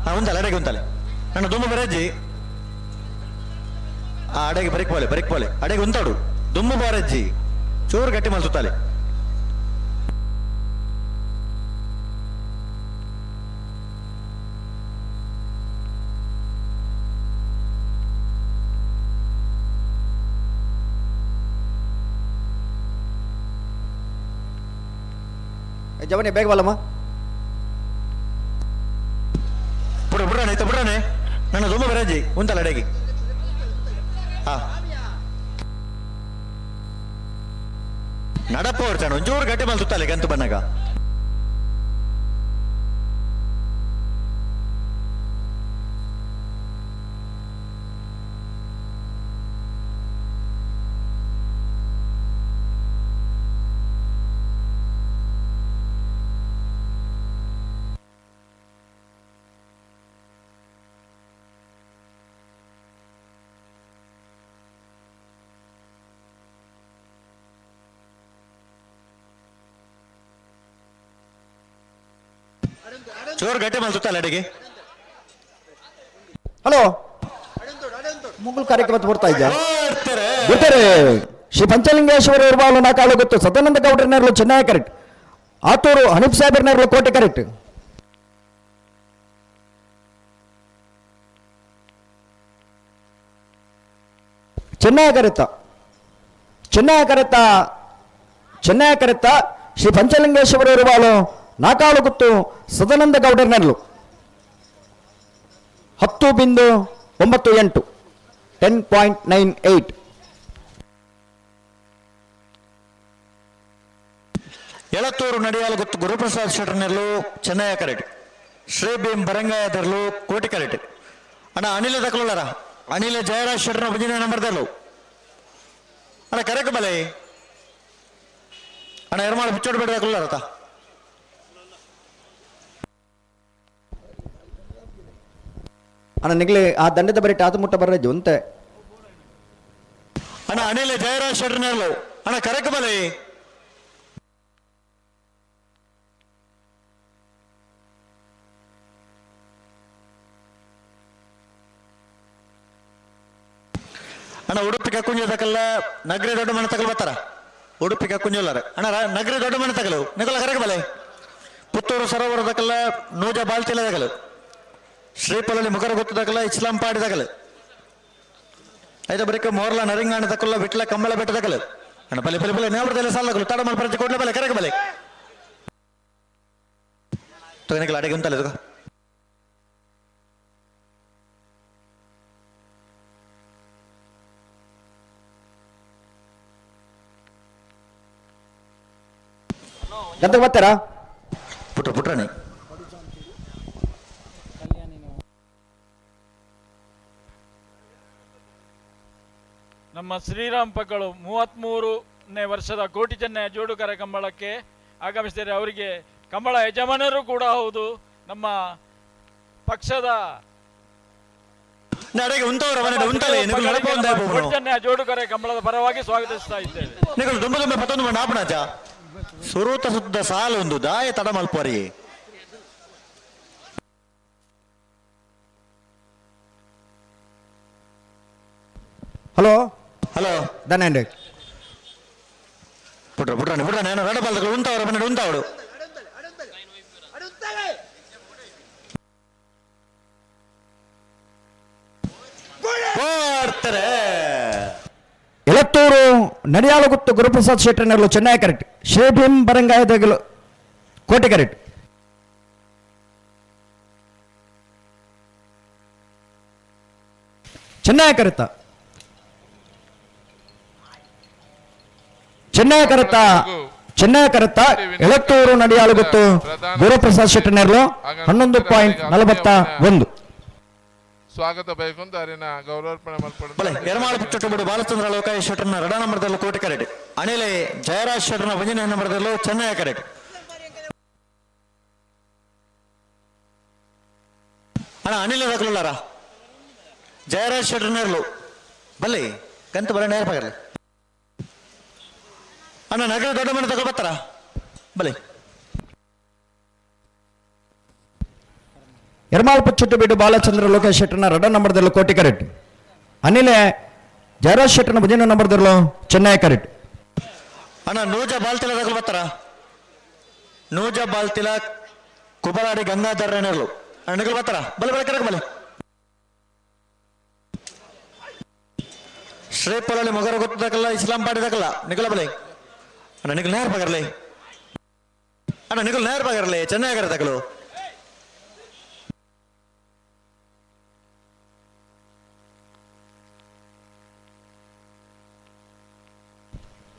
ಹಾ ಉಂತಲೆ ಅಡೆಗೆ ಉಂತಲೆ ಅಣ್ಣ ದುಮ್ಮ ಬರಜ್ಜಿ. ಆ ಅಡೆಗೆ ಬರಿಕ್ ಪೋಲೆ ಬರಿಕ್ ಪೋಲೆ ಅಡೆಗೆ ಉಂತಾಡು ದುಮ್ಮು ಬಾರಜ್ಜಿ ಚೂರು ಗಟ್ಟಿ ಮಲ್ಸುತ್ತಾಲೆ. ಜವನಿ ಬೇಗ ಬಲ್ಲಮ್ಮ. ಬಿಡು ಬಿಡ್ರಾಣೆ ಆಯ್ತಾ ಬಿಡ್ರಾಣೆ ನನ್ನ ದುಮ್ಮ ಬರಜ್ಜಿ ಉಂತಲ್ಲ ಅಡೆಗೆ. ಹಾ ನಡಪ್ಪ ಹೊರ್ಚಾಣ ಒಂಚೂರು ಗಟ್ಟಿ ಮಲ್ ಸುತ್ತಾಲೆ ಗಂತು ಬನ್ನಾಗ. ಚೋರ್ ಗಟ್ಟಿ ಮಲ್ ಸುತ್ತಲ್ಲ ಅಡಿಗೆ. ಹಲೋ ಮುಗುಲ್ ಕಾರ್ಯಕ್ರಮ ಬರ್ತಾ ಇದ್ಯಾ? ಬಿಡ್ತಾರೆ. ಶ್ರೀ ಪಂಚಲಿಂಗೇಶ್ವರ ಇರ್ಬಾಲು ನಾಕಾಳು ಗೊತ್ತು ಸದಾನಂದ ಗೌಡ್ರನೇರ್ಲು ಚೆನ್ನೈ ಕರೆಕ್ಟ್. ಆತೂರು ಹನೀಫ್ ಸಾಹೇಬ್ರನೇರ್ಲು ಕೋಟೆ ಕರೆಕ್ಟ್. ಚೆನ್ನೈ ಕರೆತ ಚೆನ್ನೈ ಕರೆತ ಚೆನ್ನೈ ಕರೆತ ಶ್ರೀ ಪಂಚಲಿಂಗೇಶ್ವರ ಇರ್ಬಾಲು ನಾಕಾಳು ಗುತ್ತು ಸದಾನಂದ ಗೌಡರ್ನರ್ಲು 10.98 10.98. ಎಳತ್ತೂರು ನಡೆಯಲು ಗೊತ್ತು ಗುರುಪ್ರಸಾದ್ ಶೆಟ್ಟರ್ನೆಲ್ಲು ಚೆನ್ನಯ್ಯ ಕರೆಟ್. ಶ್ರೀ ಭೀಮ್ ಬರಂಗಾಯದರ್ಲು ಕೋಟಿ ಕರೆಟ್. ಅಣ್ಣ ಅನಿಲ ದಕ್ಲುಳ್ಳಾರ ಅನಿಲ ಜಯರಾಜ್ ಶೆಟ್ಟರ್ನ ಭಜನೆ ನಂಬರ್ದಲ್ಲು ಅಣ್ಣ ಕರೆಕ್ ಬಲೆ ಅಣ್ಣ ಎರ್ಮಾಳು ಬಿಚ್ಚೋಡು ಬೇಡ ದಕ್ಲುಳ್ಳಾರತ. ಅಣ್ಣ ನಿಗ್ಲಿ ಆ ದಂಡದ ಬರೀ ಆತು ಮುಟ್ಟ ಬರ್ರಜ್ಜು ಅಂತೆ. ಅಣ್ಣ ಅನಿಲ ಜಯರಾಜ್ ಶೆಟ್ಟರ್ನೆಲ್ಲು ಅಣ್ಣ ಕರೆಕ್ ಬಲೆ. ಅಣ್ಣ ಉಡುಪಿ ಕಕ್ಕುಂಜ ತಕಲ್ಲ ನಗರಿ ದೊಡ್ಡ ಮನೆ ತಕಲ್ ಬರ್ತಾರ ಉಡುಪಿ ಕಕ್ಕುಂಜುಲ್ಲಾರ ಅಣ್ಣ ನಗರಿ ದೊಡ್ಡ ಮನೆ ತಕಲು ನಿಕಲ ಕರೆಕ್ ಬಲೆ. ಪುತ್ತೂರು ಸರೋವರ ತಕಲ್ಲ ನೂಜ ಬಾಲ್ತಿಲ ತಕಲು ಶ್ರೀಪಲಲ್ಲಿ ಮುಖರ ಗೊತ್ತು ತಕಲ ಇಸ್ಲಾಂ ಪಾಡಿ ತಕಲು ಐತ ಬರಿಕ ಮೋರ್ಲ ನರಿಂಗಾಣ ತಕಲ್ಲ ವಿಟ್ಲ ಕಂಬಳ ಬೆಟ್ಟ ತಕಲು ಅಣ್ಣ ಬಲೆ ಬಲೆ ಬಲೆ ನೇವರದಲ್ಲ ಸಾಲ ತಕಲು ತಡ ಮಲ್ ಪರಚಿ ಕೊಡ್ಲೆ ಬಲೆ ಕರೆಕ್ ಬಲೆ ತಗನಿಕಲ ಅಡಿಗೆ ಉಂತಲ್ಲ ಇದು. ಗಂತಕ್ಕೆ ಬರ್ತಾರಾ? ಪುಟ್ಟ ಪುಟ್ರಾಣಿ ನಮ್ಮ ಶ್ರೀರಾಮ್ ಪಕ್ಕಳು 33ನೇ ವರ್ಷದ ಕೋಟಿ ಚೆನ್ನಯ ಜೋಡುಕರ ಕಂಬಳಕ್ಕೆ ಆಗಮಿಸಿದರೆ ಅವರಿಗೆ ಕಂಬಳ ಯಜಮಾನರು ಕೂಡ ಹೌದು. ನಮ್ಮ ಪಕ್ಷದ ಜೋಡುಕರೆ ಕಂಬಳದ ಪರವಾಗಿ ಸ್ವಾಗತಿಸ್ತಾ ಇದ್ದೇವೆ. ಸುರೂತ ಸುದ್ದ ಸಾಲು ಒಂದು ದಾಯ ತಡ ಮಲ್ಪರಿ. ಹಲೋ ಹಲೋ ಧನ್ಯಂಡೆ ಪುಟ್ರ ಪುಟ್ರಾಣಿ ಪುಟ್ರಾಣಿ ನಾನು ರಡ ಬಾಲ್ದಗಳು ಉಂಟವರು ಮನೆ ಉಂಟವಡು. ಎಳತ್ತೂರು ನಡಿಯಾಲಗುತ್ತು ಗುರುಪ್ರಸಾದ್ ಶೆಟ್ಟರ್ನರ್ಲು ಚೆನ್ನೈ ಕರೆಕ್ಟ್. ಶ್ರೀ ಭೀಮ್ ಬರಂಗಾಯದಗಲು ಕೋಟೆ ಕರೆಕ್ಟ್. ಚೆನ್ನೈ ಕರೆತ ಚೆನ್ನೈ ಕರೆತ ಚೆನ್ನೈ ಕರೆತ ಎಳತ್ತೂರು ನಡಿಯಾಳುಗೊತ್ತು ಗುರುಪ್ರಸಾದ್ ಶೆಟ್ಟನೇರ್ಲು 11.41. ಸ್ವಾಗತ ಬಯಕೊಂದು ಅರಿನ ಗೌರವಾರ್ಪಣೆ ಬಲೆ ಎರಮಾಳು ಪುಚ್ಚೊಟ್ಟುಬಿಡು ಬಾಲಚಂದ್ರ ಲೋಕಾಯ ಶೆಟ್ಟರ್ನ ರಡ ನಂಬರ್ದಲ್ಲೂ ಕೋಟಿ ಕರೆಟ್ ಅಣಿಲೆ ಜಯರಾಜ್ ಶೆಟ್ಟರ್ನ ಒಂಜನೇ ನಂಬರ್ದಲ್ಲೂ ಚೆನ್ನೈ ಕರೆಟ್. ಅಣ್ಣ ಅನಿಲ ದಾಖಲಾರ ಜಯರಾಜ್ ಶೆಟ್ಟರ್ನೇರ್ಲು ಬಲ್ಲಿ ಕಂತು ಬಲ ನೇರ ಪಗರ್ಲಿ. ಅಣ್ಣ ನಗರ ದೊಡ್ಡ ಮನೆ ತಗೋ ಬರ್ತಾರ ಬಲಿ. ಎರ್ಮಾಲ್ ಪುಚ್ಚೊಟ್ಟುಬೀಡು ಬಾಲಚಂದ್ರ ಲೋಕೇಶ್ ಶೆಟ್ಟರ್ನ ರಡ ನಂಬರ್ದಲ್ಲೂ ಕೋಟಿ ಕರೆಟ್. ಅನಿಲೆ ಜಯರಾಜ್ ಶೆಟ್ಟರ್ನ ಭಜನೆ ನಂಬರ್ದಲ್ಲೂ ಚೆನ್ನೈ ಕರೆಟ್. ಅಣ್ಣ ನೂಜ ಬಾಲ್ತಿಲ ತಗೋ ಬರ್ತಾರ ನೂಜ ಬಾಲ್ತಿಲ ಕುಬಲಾಡಿ ಗಂಗಾಧರನೇರ್ಲು. ಅಣ್ಣ ನಿಗಲ್ ಬರ್ತಾರ ಬಲೆ ಬಲೆ ಕರೆಕ್ ಬಲೆ. ಶ್ರೀಪೊಲಲ್ಲಿ ಮೊಗರ ಗೊತ್ತದಕ್ಕಲ್ಲ ಇಸ್ಲಾಂ ಪಾಡಿದಕ್ಕಲ್ಲ ನಿಗಲ ಬಲೆ. ಅಣ್ಣ ನಿಗಲ್ ನೇರ ಬಗರ್ಲಿ. ಅಣ್ಣ ನಿಗಲ್ ನೇರ ಬಗರ್ಲಿ ಚೆನ್ನೈ ತಗಲು.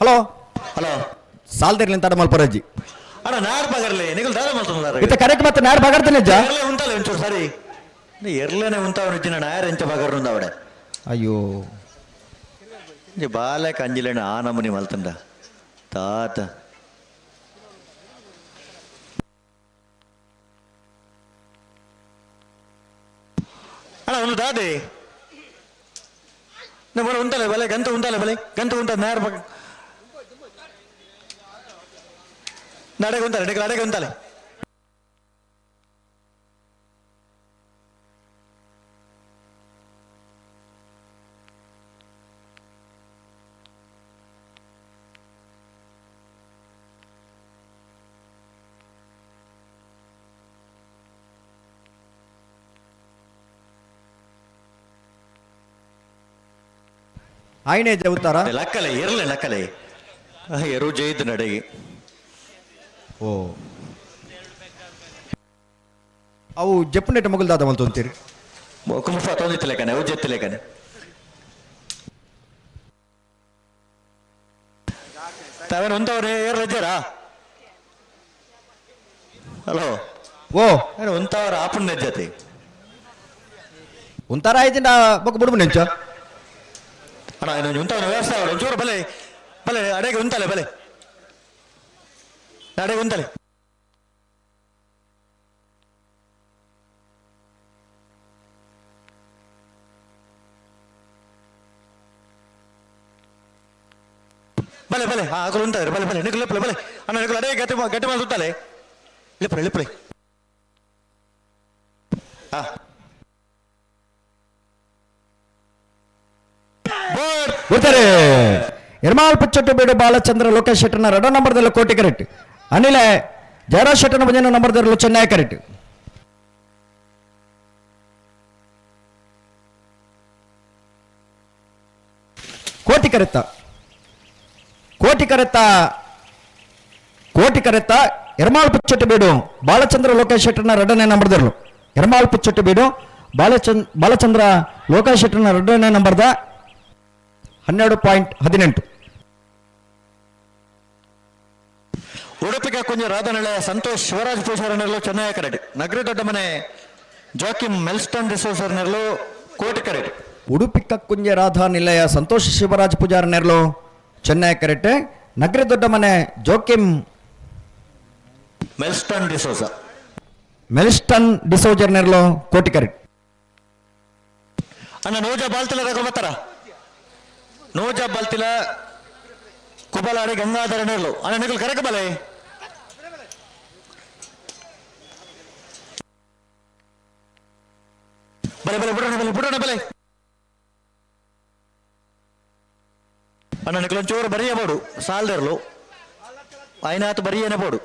ಹಲೋ ಹಲೋ ಸಾಲ್ದಿರ್ಲಿ ತಡ ಮಲ್ಪರಜ್ಜಿ. ಅಣ್ಣ ನಾರ್ ಬಗರ್ಲಿ ನಿಗಲ್ ದಾದ ಮಲ್ತೊಂದಾರ. ಇತ್ತ ಕರೆಕ್ಟ್ ಮತ್ತೆ ನಾರ್ ಬಗರ್ತೀನಿ ಅಜ್ಜ. ಎರ್ಲೆ ಉಂಟಲ್ಲ ಒಂಚೂರು ಸರಿ ನೀ ಎರ್ಲೇನೆ ಉಂತಾವನ ಇಜ್ಜಿನ ನಾಯರ್ ಎಂಚ ಬಗರ್ನುಂದ ಅವಡೆ. ಅಯ್ಯೋ ಇಂಜಿ ಬಾಲೆ ಕಂಜಿಲೇಣ ಆ ನಮೂನಿ ಮಲ್ತಂಡ ತಾತ. ಅಣ್ಣ ಒಂದು ದಾದಿ ನಮ್ಮ ಉಂಟಲ್ಲ ಬಲೆ ಗಂತ ಉಂಟಲ್ಲ ಬಲೆ ಗಂತ ಉಂಟ ನಾರ್ ಬಗ ನಡೆಗೆ ಉಂಟಲ್ಲ ನಡೆಗೆ ಅಡೆಗೆ ಉಂಟಲ್ಲ. ಆಯ್ನೆ ಜವುತಾರ ಲಕ್ಕಲೆ ಇರಲಿ ಲಕ್ಕಲೆ ಎರು ಜೈದ್ ನಡೆಗೆ. ಓ ಅವು ಜಪ್ಪುನೆಟ್ ಮಗುಲ್ದಾದ ಮಲ್ತೊಂತೀರಿ. ಕುಮುಫ ತೊಂದಿತ್ತಲೇಕನೆ ಅವು ಜೆತ್ತಲೇಕನೆ. ತಾವೇನು ಉಂತವ್ರೆ ಏರ್ ರಜಾರಾ? ಹಲೋ ಓ ಏನು ಉಂತವ್ರ ಆಪುನ್ ಜೊತೆ ಉಂತಾರ ಆಯ್ತಿಂಡ ಬೊಕ್ಕ ಬುಡುಬು ನೆಂಚ. ಅಣ್ಣ ಇನ್ನೊಂದು ಉಂತವನ ವ್ಯವಸ್ಥೆ ಅವಳು ಒಂಚೂರು ಬಲೆ ಬಲೆ ಅಡೆಗೆ ಉಂತಲೆ ಬಲೆ ಅಡೆಗೆ ಉಂತಲೆ. ಬಲೆ ಬಲೆ ಹಾ ಅಕಲು ಉಂತಾರೆ ಬಲೆ ಬಲೆ ನಿಕಲು ಬಲೆ ಅಣ್ಣ ನಿಕಲು ಅಡೆಗೆ ಗಟ್ಟಿ ಗಟ್ಟಿ ಮಾಡಿ ಉಂತಲೆ ಲಿಪ್ಪಳೆ ಲಿಪ್ಪಳೆ ಹಾ ಬರ್ತಾರೆ. ಎರ್ಮಾಲ್ ಪುಚ್ಚೊಟ್ಟುಬೀಡು ಬಾಲಚಂದ್ರ ಲೋಕೇಶ್ ಶೆಟ್ಟರ್ನ ರಡ ನಂಬರ್ದಲ್ಲೂ ಕೋಟಿ ಕರೆಕ್ಟ್. ಅನಿಲೆ ಜಯರಾಜ್ ಶೆಟ್ಟರ್ನ ಭಜನೆ ನಂಬರ್ದಲ್ಲೂ ಚೆನ್ನೈ ಕರೆಕ್ಟ್. ಕೋಟಿ ಕರೆತ್ತ ಕೋಟಿ ಕರೆತ್ತ ಕೋಟಿ ಕರೆತ್ತ ಎರ್ಮಾಲ್ ಪುಚ್ಚೊಟ್ಟುಬೀಡು ಬಾಲಚಂದ್ರ ಲೋಕೇಶ್ ಶೆಟ್ಟರ್ನ ರಡನೇ ನಂಬರ್ದಲ್ಲೂ ಎರ್ಮಾಲ್ ಪುಚ್ಚೊಟ್ಟುಬೀಡು ಬಾಲಚಂದ್ರ ಲೋಕೇಶ್ ಶೆಟ್ಟರ್ನ ರಡನೇ ನಂಬರ್ದ 12.18. ಉಡುಪಿಗೆ ಕುಂಜ ರಾಧನಳೆ ಸಂತೋಷ್ ಶಿವರಾಜ್ ಪೂಜಾರನೆರಲು ಚೆನ್ನೈ ಕರೆಡ್. ನಗರಿ ದೊಡ್ಡ ಮನೆ ಜಾಕಿಮ್ ಮೆಲ್ಸ್ಟನ್ ಡಿಸೋಸರ್ನೆರಲು ಕೋಟಿ ಕರೆಡ್. ಉಡುಪಿ ಕಕ್ಕುಂಜ ರಾಧಾ ನಿಲಯ ಸಂತೋಷ್ ಶಿವರಾಜ್ ಪೂಜಾರನೆರಲು ಚೆನ್ನೈ ಕರೆಟ್. ನಗರಿ ದೊಡ್ಡ ಮನೆ ಜೋಕಿಮ್ ಮೆಲ್ಸ್ಟನ್ ಡಿಸೋಸ ಮೆಲ್ಸ್ಟನ್ ಡಿಸೋಜರ್ನೆರಲು ಕೋಟಿ ಕರೆಟ್. ಅಣ್ಣ ನೋಜ ಬಾಲ್ತಿಲ ತಗೊಂಡ್ ಬರ್ತಾರ ನೋಜ ಬಾಲ್ತಿಲ ಕುಬಲಾಡಿ ಗಂಗಾಧರ ನೆರಳು. ಅಣ್ಣ ನಿಗಲ್ ಕರೆಕ ಬಲೆ ಬಲೆ ಬಲೆ ಬಿಡೋಣ ಬಲೆ ಬಿಡೋಣ ಬಲೆ. ಅಣ್ಣ ನಿಕಲ್ ಒಂಚೂರು ಬರೆಯಬೋಡು ಸಾಲ್ದಿರ್ಲು ಐನಾತು ಬರಿಯನೆ ಬೋಡು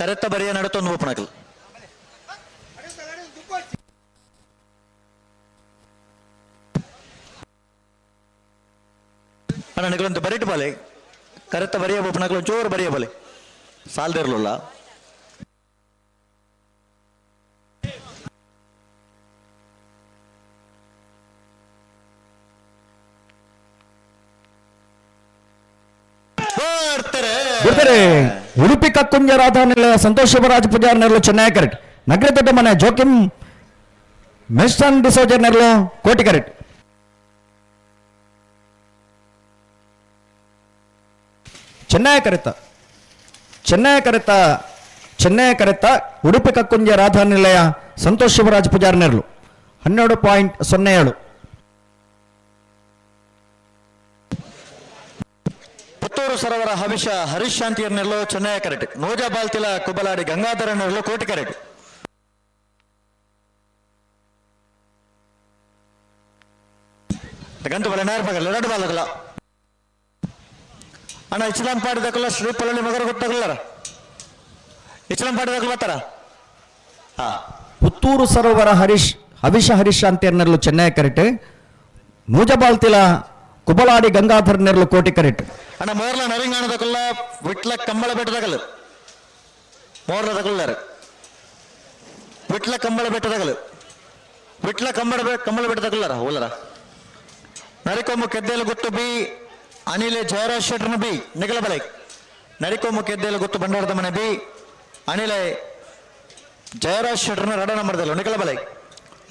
ಕರೆತ್ತ ಬರಿಯ ನಡತೊಂದು ಒಪ್ಪಣಕಲ್. ಅಣ್ಣ ನಿಕಲೊಂದು ಬರಿಟ್ ಬಲೆ ಕರೆತ್ತ ಬರಿಯ ಬೋಪನಕಲ್ ಒಂಚೂರು ಬರಿಯ ಬಲೆ ಸಾಲ್ದಿರ್ಲಲ್ಲ. ಬಿಡ್ತಾರೆ. ಉಡುಪಿ ಕಕ್ಕುಂಜ ರಾಧಾ ನಿಲಯ ಸಂತೋಷ್ ಶಿವರಾಜ್ ಪೂಜಾರ್ ನೆರಳು ಚೆನ್ನೈ ಕರೆಕ್ಟ್. ನಗರ ದೊಡ್ಡ ಮನೆ ಜೋಕಿಂ ಮೆಸ್ಟನ್ ಡಿಸೋಜರ್ ನೆರಳು ಕೋಟಿ ಕರೆಕ್ಟ್. ಚೆನ್ನೈ ಕರೆತ ಚೆನ್ನೈ ಕರೆತ ಚೆನ್ನೈ ಕರೆತ ಉಡುಪಿ ಕಕ್ಕುಂಜ ರಾಧಾ ನಿಲಯ ಸಂತೋಷ್ ಶಿವರಾಜ್ ಪೂಜಾರ್ ನೆರಳು 12.07. ಪುತ್ತೂರು ಸರೋವರ ಹವಿಷ ಹರೀಶ್ ಶಾಂತಿಯರ್ ನೆರಳು ಚೆನ್ನೈ ಕರೆಕ್ಟ್. ನೋಜಾ ಬಾಲ್ತಿಲ ಕುಬಲಾಡಿ ಗಂಗಾಧರ ನೆರಳು ಕೋಟಿ ಕರೆಕ್ಟ್. ಗಂಟು ಬಲ ನೇರ ಪಗಲ ಎರಡು ಬಾಲಕಲ ಅಣ್ಣ ಇಚ್ಲಾಂ ಪಾಡಿದಕ್ಕಲ್ಲ ಶ್ರೀ ಪಳನಿ ಮಗರ ಗೊತ್ತಾಗಲ್ಲಾರ ಇಚ್ಲಾಂ ಪಾಡಿದಕ್ಕಲ್ಲ ಬರ್ತಾರ. ಹಾ ಪುತ್ತೂರು ಸರೋವರ ಹರೀಶ್ ಹವಿಷ ಹರೀಶ್ ಶಾಂತಿಯರ್ ನೆರಳು ಚೆನ್ನೈ ಕರೆಕ್ಟ್. ನೂಜಬಾಲ್ತಿಲ ಕುಬಲಾಡಿ ಗಂಗಾಧರ್ ನೆರಳು ಕೋಟಿ ಕರೆಕ್ಟ್. ಅಣ್ಣ ಮೋರ್ಲ ನರಿಂಗಾಣದಕ್ಕಲ್ಲ ವಿಟ್ಲ ಕಂಬಳ ಬೆಟ್ಟದಗಲು ಮೋರ್ಲ ತಗೊಳ್ಳಾರ ವಿಟ್ಲ ಕಂಬಳ ಬೆಟ್ಟದಗಲು ವಿಟ್ಲ ಕಂಬಳ ಕಂಬಳ ಬೆಟ್ಟದಗಲ್ಲಾರ ಓಲರ ನರಿಕೊಮ್ಮು ಕೆದ್ದೇಲು ಗೊತ್ತು ಬಿ ಅನಿಲೆ ಜಯರಾಜ್ ಶೆಟ್ಟರ್ನ ಬಿ ನಿಗಲ ಬಲೆ ನರಿಕೊಮ್ಮು ಕೆದ್ದೇಲು ಗೊತ್ತು ಭಂಡಾರದ ಮನೆ ಬಿ ಅನಿಲೆ ಜಯರಾಜ್ ಶೆಟ್ಟರ್ನ ರಡ ನಂಬರ್ದಲ್ಲ ನಿಗಲ ಬಲೆ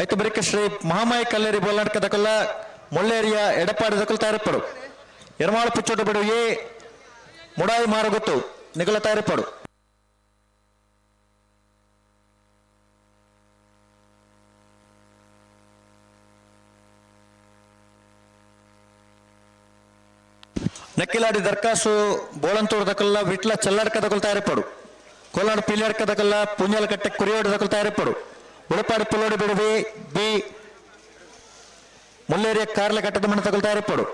ಆಯ್ತು ಬರಿಕ ಶ್ರೀ ಮಹಾಮಾಯ ಕಲ್ಲೇರಿ ಬೋಲ್ನಾಟಕದಕಲ್ಲ ಮುಳ್ಳೇರಿಯ ಎಡಪಾಡಿ ದಕಲ್ ತಯಾರಿಪ್ಪಡು ಎರ್ಮಾಳು ಪುಚ್ಚೋಟ ಬಿಡು ಎ ಮುಡಾಯಿ ಮಾರುಗೊತ್ತು ನಿಗಲ ತಯಾರಿಪ್ಪಡು. ನೆಕ್ಕಿಲಾಡಿ ದರ್ಕಾಸು ಬೋಳಂತೂರು ದಕಲ್ಲ ವಿಟ್ಲ ಚೆಲ್ಲಾಡ್ಕ ದಕಲ್ ತಯಾರಿಪ್ಪಡು ಕೋಲಾಡು ಪಿಲಿಯಾಡ್ಕ ದಕಲ್ಲ ಪುಂಜಲಕಟ್ಟೆ ಕುರಿಯೋಡು ದಕಲ್ ತಯಾರಿಪ್ಪಡು ಉಳಪಾಡಿ ಪುಲ್ಲೋಡು ಬಿಡುವೆ ಬಿ ಮುಲ್ಲೇರಿಯ ಕಾರ್ಲ ಕಟ್ಟದ ಮನೆ ತಗೊಳ್ತಾ ಇರಪ್ಪಡು.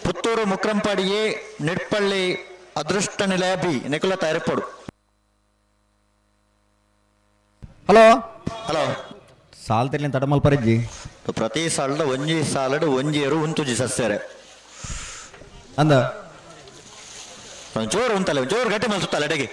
ಪುತ್ತೂರು ಮುಕ್ರಂಪಾಡಿ ಎ ನಿಡ್ಪಳ್ಳಿ ಅದೃಷ್ಟ ನಿಲಯ ಬಿ ನಿಕುಲ ತಯಾರಿಪ್ಪಡು. ಹಲೋ ಹಲೋ ಸಾಲ್ ತಿರ್ಲಿನ ತಡಮಲ್ ಪರಿಜ್ಜಿ ಪ್ರತಿ ಸಾಲದ ಒಂಜಿ ಸಾಲಡು ಒಂಜಿಯರು ಉಂತುಜಿ ಸಸ್ಯರೆ ಅಂದ ಜೋರು ಉಂತಲ್ಲ ಜೋರು ಗಟ್ಟಿ ಮಲ್ಸುತ್ತಲ್ಲ ಅಡಗೆ.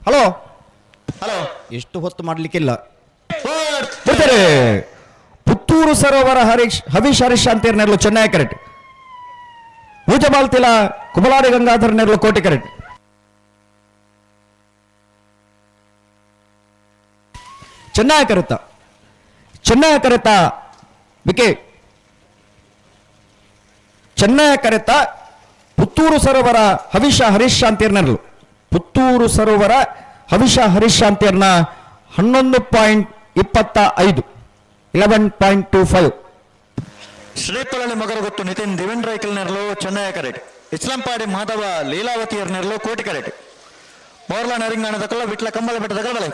ಹಲೋ ಹಲೋ ಎಷ್ಟು ಹೊತ್ತು ಮಾಡಲಿಕ್ಕಿಲ್ಲ. ಬಿಡ್ತಾರೆ. ಪುತ್ತೂರು ಸರೋವರ ಹರೀಶ್ ಹವೀಶ್ ಹರೀಶ್ ಶಾಂತಿಯರ್ ನೆರಳು ಚೆನ್ನೈ ಕರೆಕ್ಟ್. ಪೂಜಬಾಲ್ತಿಲ ಕುಬಲಾಡಿ ಗಂಗಾಧರ್ ನೆರಳು ಕೋಟಿ ಕರೆಕ್ಟ್. ಚೆನ್ನೈ ಕರೆತ ಚೆನ್ನೈ ಕರೆತ ವಿಕೆ ಚೆನ್ನೈ ಕರೆತ ಪುತ್ತೂರು ಸರೋವರ ಹವಿಷ ಹರೀಶ್ ಶಾಂತಿಯರ್ ನೆರಳು ಪುತ್ತೂರು ಸರೋವರ ಹವಿಷ ಹರೀಶ್ ಶಾಂತಿಯರ್ನ 11.25 11.25. ಶ್ರೀಪಳನಿ ಮಗರಗೊತ್ತು ನಿತಿನ್ ದಿವೇಂದ್ರ ರೈಕಲ್ ನೆರಳು ಚೆನ್ನೈ ಕರೆಕ್ಟ್. ಇಸ್ಲಾಂಪಾಡಿ ಮಾಧವ ಲೀಲಾವತಿಯರ್ ನೆರಳು ಕೋಟಿ ಕರೆಕ್ಟ್. ಮೋರ್ಲಾ ನರಿಂಗಾಣದಕಲ್ಲ ವಿಟ್ಲ ಕಂಬಳ ಬೆಟ್ಟದಕಲ್ಲ ಬಲೆ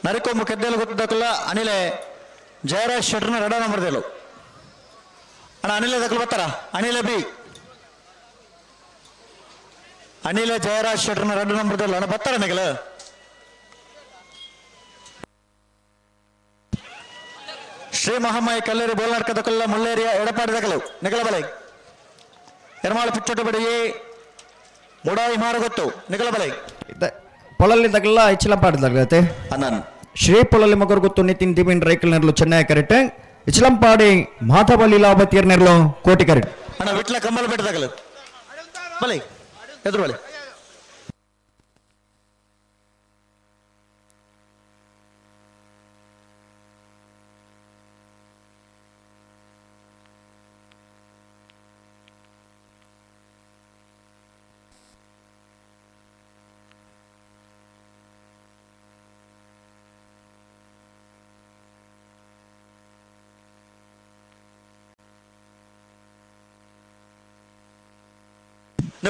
ನರಿಕೊಂಬು ಕೆದ್ದೇಲು ಗೊತ್ತದಕಲ್ಲ ಅನಿಲೆ ಜಯರಾಜ್ ಶೆಟ್ಟರ್ನ ರಡ ನಂಬರ್ದೇಲು ಅಣ್ಣ ಅನಿಲ ದಕಲ್ ಬರ್ತಾರ ಅನಿಲ ಬಿ ಅನಿಲ ಜಯರಾಜ್ ಶೆಟ್ಟರ್ನ ರಡ ನಂಬರ್ದೇಲು ಅಣ್ಣ ಬರ್ತಾರ ನಿಗಲ. ಶ್ರೀ ಮಹಾಮಾಯಿ ಕಲ್ಲೇರಿ ಬೋಲ್ನಾಡ್ಕದಕಲ್ಲ ಮುಳ್ಳೇರಿಯ ಎಡಪಾಡಿ ದಕಲು ನಿಗಲ ಬಲೆ ಎರ್ಮಾಳು ಪುಚ್ಚೋಟ ಬಡಿಗೆ ಮುಡಾಯಿ ಮಾರುಗೊತ್ತು ನಿಗಲ ಬಲೆ ಪೊಳಲಿ ತಗಲ್ಲ ಇಚ್ಲಂಪಾಡಿ ತಗಲತೆ ಅಣ್ಣನ್ ಶ್ರೀ ಪೊಳಲಿ ಮಗರು ಗೊತ್ತು ನಿತಿನ್ ದಿವಿನ್ ರೈಕಲ್ ನೆರಳು ಚೆನ್ನೈ ಕರೆಕ್ಟ್. ಇಚ್ಲಂಪಾಡಿ ಮಾಧವ ಲೀಲಾವತಿಯರ್ ನೆರಳು ಕೋಟಿ ಕರೆಕ್ಟ್. ಅಣ್ಣ ವಿಟ್ಲ ಕಂಬಳ ಬೆಟ್ಟ ತಗಲು ಬಲೆ ಎದುರು ಬಲೆ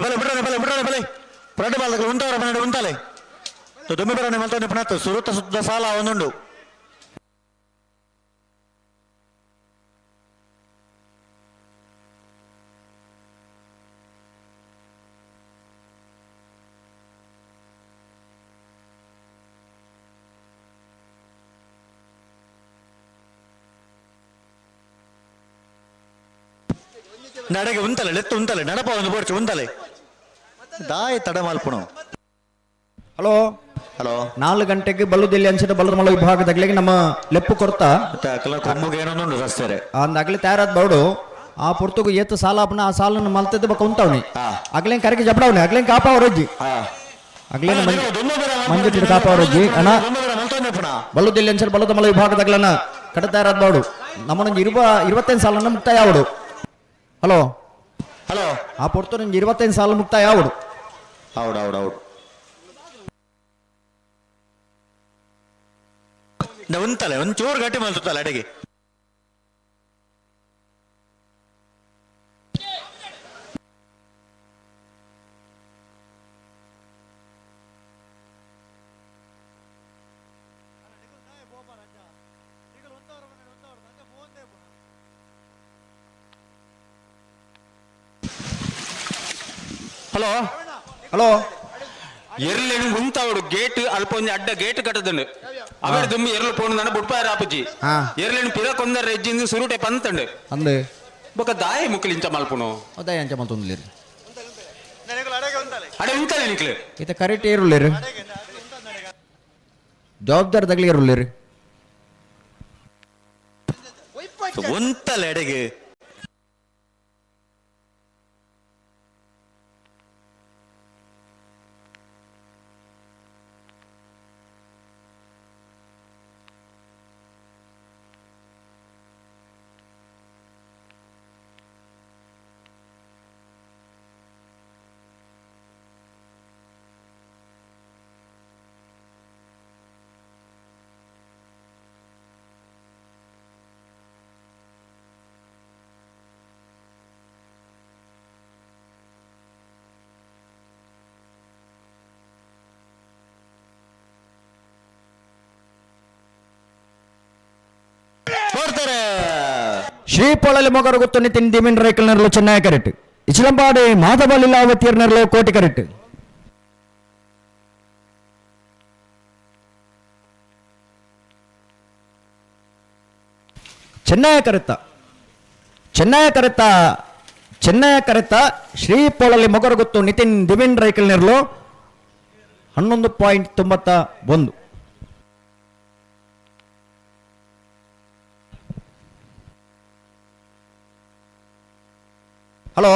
ಬಲೆ ಬಿಡ್ರೆ ಬಲೆ ಬಿಡ್ರೆ ಬಲೆ ಪ್ರೊಡ್ಡ ಬಾಲಕರು ಉಂಟವರ ಮನೆ ಉಂಟಾಲೆ ದುಮ್ಮಿ ಬರನೆ ಮಲ್ತನೆ ಪಣತ್ತು ಸುರುತ ಸುತ್ತ ಸಾಲ ಒಂದುಂಡು. ನಡೆಗೆ ಉಂತಲೆ ಲೆತ್ತು ಉಂತಲೆ ನಡಪ ಒಂದು ಬೋಡ್ಚು ಉಂತಲೆ ದಾಯ ತಡ ಮಲ್ಪುಣು. ಹಲೋ ಹಲೋ 4 ಗಂಟೆಗೆ ಬಲ್ಲುದೆಲ್ಲಿ ಅನ್ಸಿದ ಬಲ್ಲದ ವಿಭಾಗದಾಗ್ಲಿಗೆ ನಮ್ಮ ಲೆಪ್ಪು ಕೊರ್ತ ಕೊಮ್ಮುಗೆ ಏನೊಂದುಂಡು ರಸ್ತೆರೆ ಅಂದ್ ಅಗ್ಲಿ ತಯಾರಾದ ಬೌಡು ಆ ಪುರ್ತುಗು ಏತು ಸಾಲ ಆಪನ ಆ ಸಾಲನ್ನು ಮಲ್ತದ್ದು ಬಕ್ಕ ಉಂಟವನಿ ಅಗ್ಲೇನ್ ಕರೆಗೆ ಜಬಡವನಿ ಅಗ್ಲೇನ್ ಕಾಪಾವರಜ್ಜಿ ಅಗ್ಲೇನ ಮಂಜುಟ್ಟಿನ ಕಾಪಾವರಜ್ಜಿ ಅಣ್ಣ ಬಲ್ಲುದೆಲ್ಲಿ ಅನ್ಸಿದ ಬಲ್ಲದ ಮಲ ವಿಭಾಗದಾಗ್ಲನ ಕಟ ತಯಾರಾದ ಬೌಡು ನಮ್ಮನೊಂದು 25 ಸಾಲನ್ನು ಮುಕ್ತಾಯ ಆವಡು. ಹಲೋ ಹಲೋ ಆ ಪೊರ್ತು ನಿಂಗೆ 25 ಸಾಲ ಮುಕ್ತಾಯ ಆವಡು. ಹೌದು ಹೌದು ಹೌದು. ಉಂತಲೆ ಒಂದು ಚೂರು ಗಟ್ಟಿ ಮಲ್ತಲ್ಲ ಅಡಿಗೆ. ಹಲೋ ಹಲೋ ಎರ್ಲೆನು ಉಂತಾವಡು ಗೇಟ್ ಅಲ್ಪ ಒಂಜಿ ಅಡ್ಡ ಗೇಟ್ ಕಟ್ಟದಂಡು ಅವೆಡ್ ದುಮ್ಮಿ ಎರ್ಲು ಪೋಣು ಬುಡ್ಪಾಯ ಆಪುಜಿ ಎರ್ಲೆನು ಪಿರ ಕೊಂದರ ರೆಜ್ಜಿಂದು ಸುರುಟೆ ಪಂತಂಡು ಅಂದು ಬೊಕ ದಾಯ ಮುಕ್ಕಲು ಇಂಚ ಮಲ್ಪುನು ದಾಯ ಅಂಚ ಮಲ್ತೊಂದುಲ್ಲೇರು ಅಡೆ ಉಂತಲೆ ನಿಕ್ಲು ಇತ ಕರೆಕ್ಟ್ ಏರುಲ್ಲೇರು ಜವಾಬ್ದಾರಿ ತಗಲಿ ಏರುಲ್ಲೇರು ಉಂತಲೆ ಅಡೆಗೆ. ಶ್ರೀಪೊಳಲಿ ಮೊಗರು ಗುತ್ತು ನಿತಿನ್ ದಿಮಿನ್ ರೈಕಲ್ ನೆರಳು ಚೆನ್ನೈ ಕರೆಕ್ಟ್ ಇಚಲಂಪಾಡಿ ಮಾಧವ ಲೀಲಾವತಿಯರ್ ನೆರಳು ಕೋಟಿ ಕರೆಕ್ಟ್. ಚೆನ್ನೈ ಕರೆತ್ತ ಚೆನ್ನೈ ಕರೆತ್ತ ಚೆನ್ನೈ ಕರೆತ್ತ ಶ್ರೀಪೊಳಲಿ ಮೊಗರುಗುತ್ತು ನಿತಿನ್ ದಿಮಿನ್ ರೈಕಲ್ ನೆರಳು 11.91. ಹಲೋ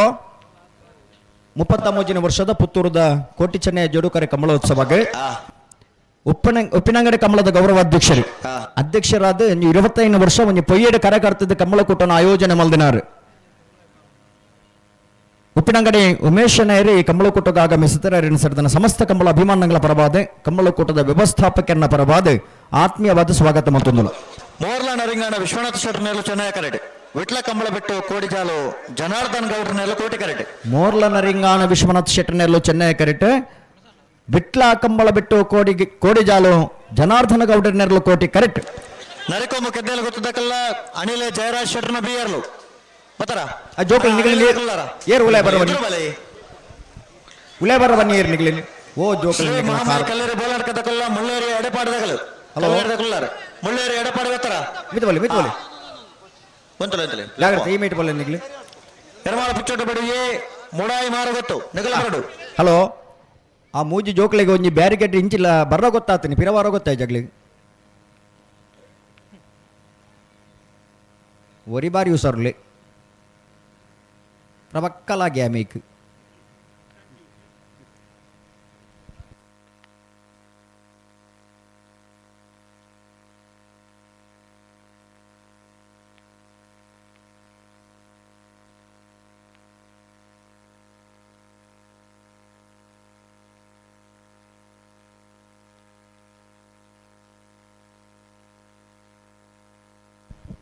33ನೇ ವರ್ಷದ ಪುತ್ತೂರದ ಕೋಟಿ ಚೆನ್ನೈಯ ಜೋಡುಕರೆ ಕಮಲೋತ್ಸವಕ್ಕೆ ಉಪ್ಪಿನಂಗಡಿ ಕಮಲದ ಗೌರವಾಧ್ಯಕ್ಷರು ಅಧ್ಯಕ್ಷರಾದ 25 ವರ್ಷ ಒಂದು ಪೊಯ್ಯೇಡು ಕಾರ್ಯಕರ್ತದ ಕಮಲಕೂಟನ ಆಯೋಜನೆ ಮಲ್ದಿನಾರು. ಉಪ್ಪಿನಂಗಡಿ ಉಮೇಶ್ ನಾಯರು ಈ ಕಮಲಕೂಟಕ್ಕೆ ಆಗಮಿಸುತ್ತಾರೆ. ಸಮಸ್ತ ಕಂಬಳ ಅಭಿಮಾನಗಳ ಪರವಾದ ಕಮಲಕೂಟದ ವ್ಯವಸ್ಥಾಪಕರನ್ನ ಪರವಾದ ಆತ್ಮೀಯವಾದ ಸ್ವಾಗತ ಮತ್ತೊಂದು ಮೋರ್ಲಾ ನರಿಂಗಾಣ ವಿಶ್ವನಾಥ ಶೆಟ್ಟರ್ ಚೆನ್ನೈ ಕರೆಡೆ ವಿಟ್ಲ ಕಂಬಳ ಬಿಟ್ಟು ಕೋಡಿಜಾಲು ಜನಾರ್ದನ್ ಗೌಡ್ರನೆಲ್ಲ ಕೋಟಿ ಕರೆಟೆ. ಮೋರ್ಲ ನರಿಂಗಾಣ ವಿಶ್ವನಾಥ್ ಶೆಟ್ಟರ್ನೆಲ್ಲ ಚೆನ್ನೈ ಕರೆಟೆ ವಿಟ್ಲ ಕಂಬಳ ಬಿಟ್ಟು ಕೋಡಿಜಾಲು ಜನಾರ್ದನ ಗೌಡರ್ನೆರಲು ಕೋಟಿ ಕರೆಕ್ಟ್. ನರಿಕೊಮ್ಮ ಕೆದ್ದೆಲ್ಲ ಗೊತ್ತದಕ್ಕಲ್ಲ ಅನಿಲ ಜಯರಾಜ್ ಶೆಟ್ಟರ್ನ ಬಿಯರ್ಲು ಬತ್ತರ ಆ ಜೋಕಲ್ ನಿಗಲಿ ಏರ್ ಉಲೆ ಬರ ಬನ್ನಿ ಉಲೆ ಬರ ಬನ್ನಿ ಏರ್ ನಿಗಲಿ ಓ ಜೋಕಲ್ ಮಹಾಮಾರಿ ಕಲ್ಲೇರಿ ಬೋಲಾಡ್ ಕದಕಲ್ಲ ಮುಳ್ಳೇರಿ ಎಡೆಪಾಡದಗಲು ಹಲೋ ಮುಳ್ಳೇರಿ ಎಡೆಪಾಡಿ ಬತ್ತರ ಮಿತ್ಬಲಿ ಮಿತ್ಬಲಿ ಒಂತಲೆ ಒಂತಲೆ ಜಾಗ್ರತೆ ಈ ಮೀಟ್ ಬಲ್ಲ ನಿಗಲಿ ಎರ್ಮಾಳ ಪುಚ್ಚೋಟ ಬಡಿಗೆ ಮುಡಾಯಿ ಮಾರು ಗೊತ್ತು ನಿಗಲ ಬರಡು. ಹಲೋ ಆ ಮೂಜಿ ಜೋಕ್ಲಿಗೆ ಒಂಜಿ ಬ್ಯಾರಿಕೇಡ್ ಇಂಚಿಲ್ಲ ಬರ್ರ ಗೊತ್ತಾಗ್ತೀನಿ ಪಿರವಾರ ಗೊತ್ತಾಯ್ ಜಗ್ಲಿ ಒರಿ ಬಾರಿ ಯೂಸರ್ಲಿ ಪ್ರಬಕ್ಕಲಾಗಿ ಆಮೇಕ್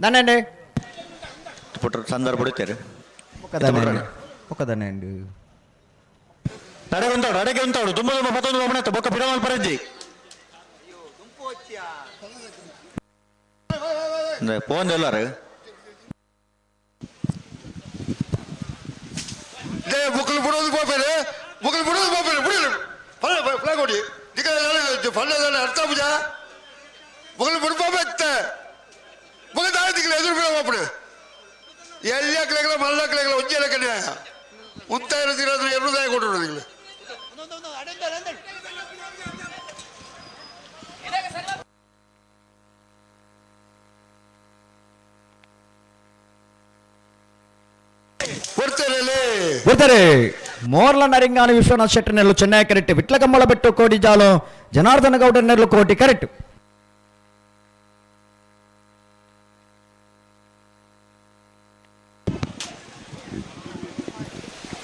ನಾನೇ ಪುಟ್ಟ ಸಂದರ್ಭ ಬಿಡುತ್ತಾರೆ ಒಕ್ಕದಾನೆ ಅಡಗೆ ಉಂಟಾಡು ಅಡಗೆ ಉಂಟಾಡು ತುಂಬ ತುಂಬ ಮತ್ತೊಂದು ಒಮ್ಮೆ ಬೊಕ್ಕ ಬಿಡಮಲ್ ಪರಜ್ಜಿ ಫೋನ್ ಎಲ್ಲಾರು ಬುಕ್ಕಲು ಬಿಡೋದು ಪಾಪೇನೆ ಬುಕ್ಕಲು ಬಿಡೋದು ಪಾಪೇನೆ ಬಿಡಲಿ ಫಲ ಫ್ಲಾಗ್ ಹೊಡಿ ಫಲ ಅರ್ಥ ಪೂಜಾ ಬುಕ್ಕಲು ಬಿಡು ಪಾಪೆ ಬುಕ್ಕ ದಾಯತಿಗೆ ಎದುರು ಬಿಡ ಪಾಪಡೆ ಎಲ್ಲಕ್ಲೆಗ್ಲ ಮಲ್ಲಕ್ಲೆಗ್ಲ ಒಂಜೆ ಲೆಕ್ಕ ನ್ಯಾಯ ಉಂತಾಯಿರ ತೀರಾದ್ರೆ ಎರಡು ಕೊಟ್ಟರು ನಿಂಗೆ ಬರ್ತಾರೆ ಮೋರ್ಲ ನರಿಂಗಾನ ವಿಶ್ವನಾಥ್ ಶೆಟ್ಟಿ ನೆಲ್ಲು ಚೆನ್ನೈ ಕರೆಕ್ಟ್ ವಿಟ್ಲಕಂಬಳ ಬೆಟ್ಟು ಕೋಡಿ ಜಾಲು ಜನಾರ್ದನ ಗೌಡ ನೆಲ್ಲು ಕೋಟಿ ಕರೆಕ್ಟ್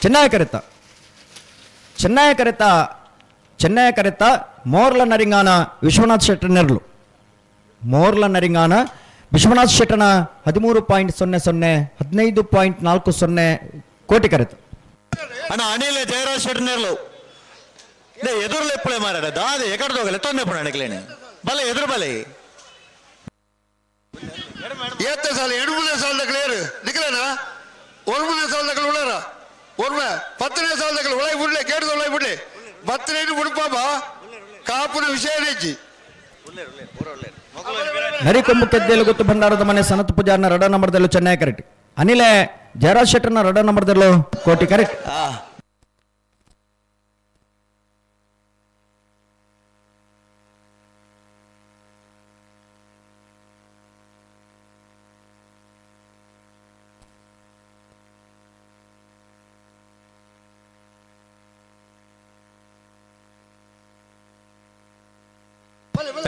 ಚೆನ್ನೈ ಕರೆತ ಚೆನ್ನೈ ಕರೆತ ಚೆನ್ನೈ ಕರೆತ ಮೋರ್ಲ ನರಿಂಗಾನ ವಿಶ್ವನಾಥ್ ಶೆಟ್ಟಿ ನೆರಳು ಮೋರ್ಲ ನರಿಂಗಾನ ವಿಶ್ವನಾಥ್ ಶೆಟ್ಟನ 13.00 15.40 ಕೋಟಿ ಕರೆತ. ಅಣ್ಣ ಅನಿಲ್ ಜಯರಾಜ್ ಶೆಟ್ಟಿ ನೆರಳು ಎದುರು ಲೆಪ್ಪಳೆ ಮಾರಾಡ ದಾದ ಎಕಡ್ದೋಗಲೆ ತೊಂದರೆ ಪುಣ ಅಣಕ್ಲೇನೆ ಬಲೆ ಎದುರು ಬಲೆ ಏತ್ತ ಸಾಲ ಎಡುಮೂರನೇ ಸಾಲದ ಕ್ಲಿಯರ್ ನಿಖಲೇನಾ ಒಂಬನೇ ಸಾಲದ ಉಳ್ಳಾರ ಒಮ್ಮೆ ಪತ್ತನೇ ಸಾಲದ ಒಳಗೆ ಬಿಡ್ಲೆ ಕೇಳಿದ ಒಳಗೆ ಬಿಡ್ಲೆ ಬತ್ತನೇನು ಬಿಡುಪಾಪ ಕಾಪುನ ವಿಷಯ ಹೆಚ್ಚಿ ನರಿಕೊಂಬು ಕೆದ್ದೆಲು ಗೊತ್ತು ಭಂಡಾರದ ಮನೆ ಸನತ್ ಪೂಜಾರ್ನ ರಡ ನಂಬರ್ದಲ್ಲೂ ಚೆನ್ನೈ ಕರೆಕ್ಟ್ ಅನಿಲೆ ಜಯರಾಜ್ ಶೆಟ್ಟರ್ನ ರಡ ನಂಬರ್ದಲ್ಲೂ ಕೋಟಿ ಕರೆಕ್ಟ್.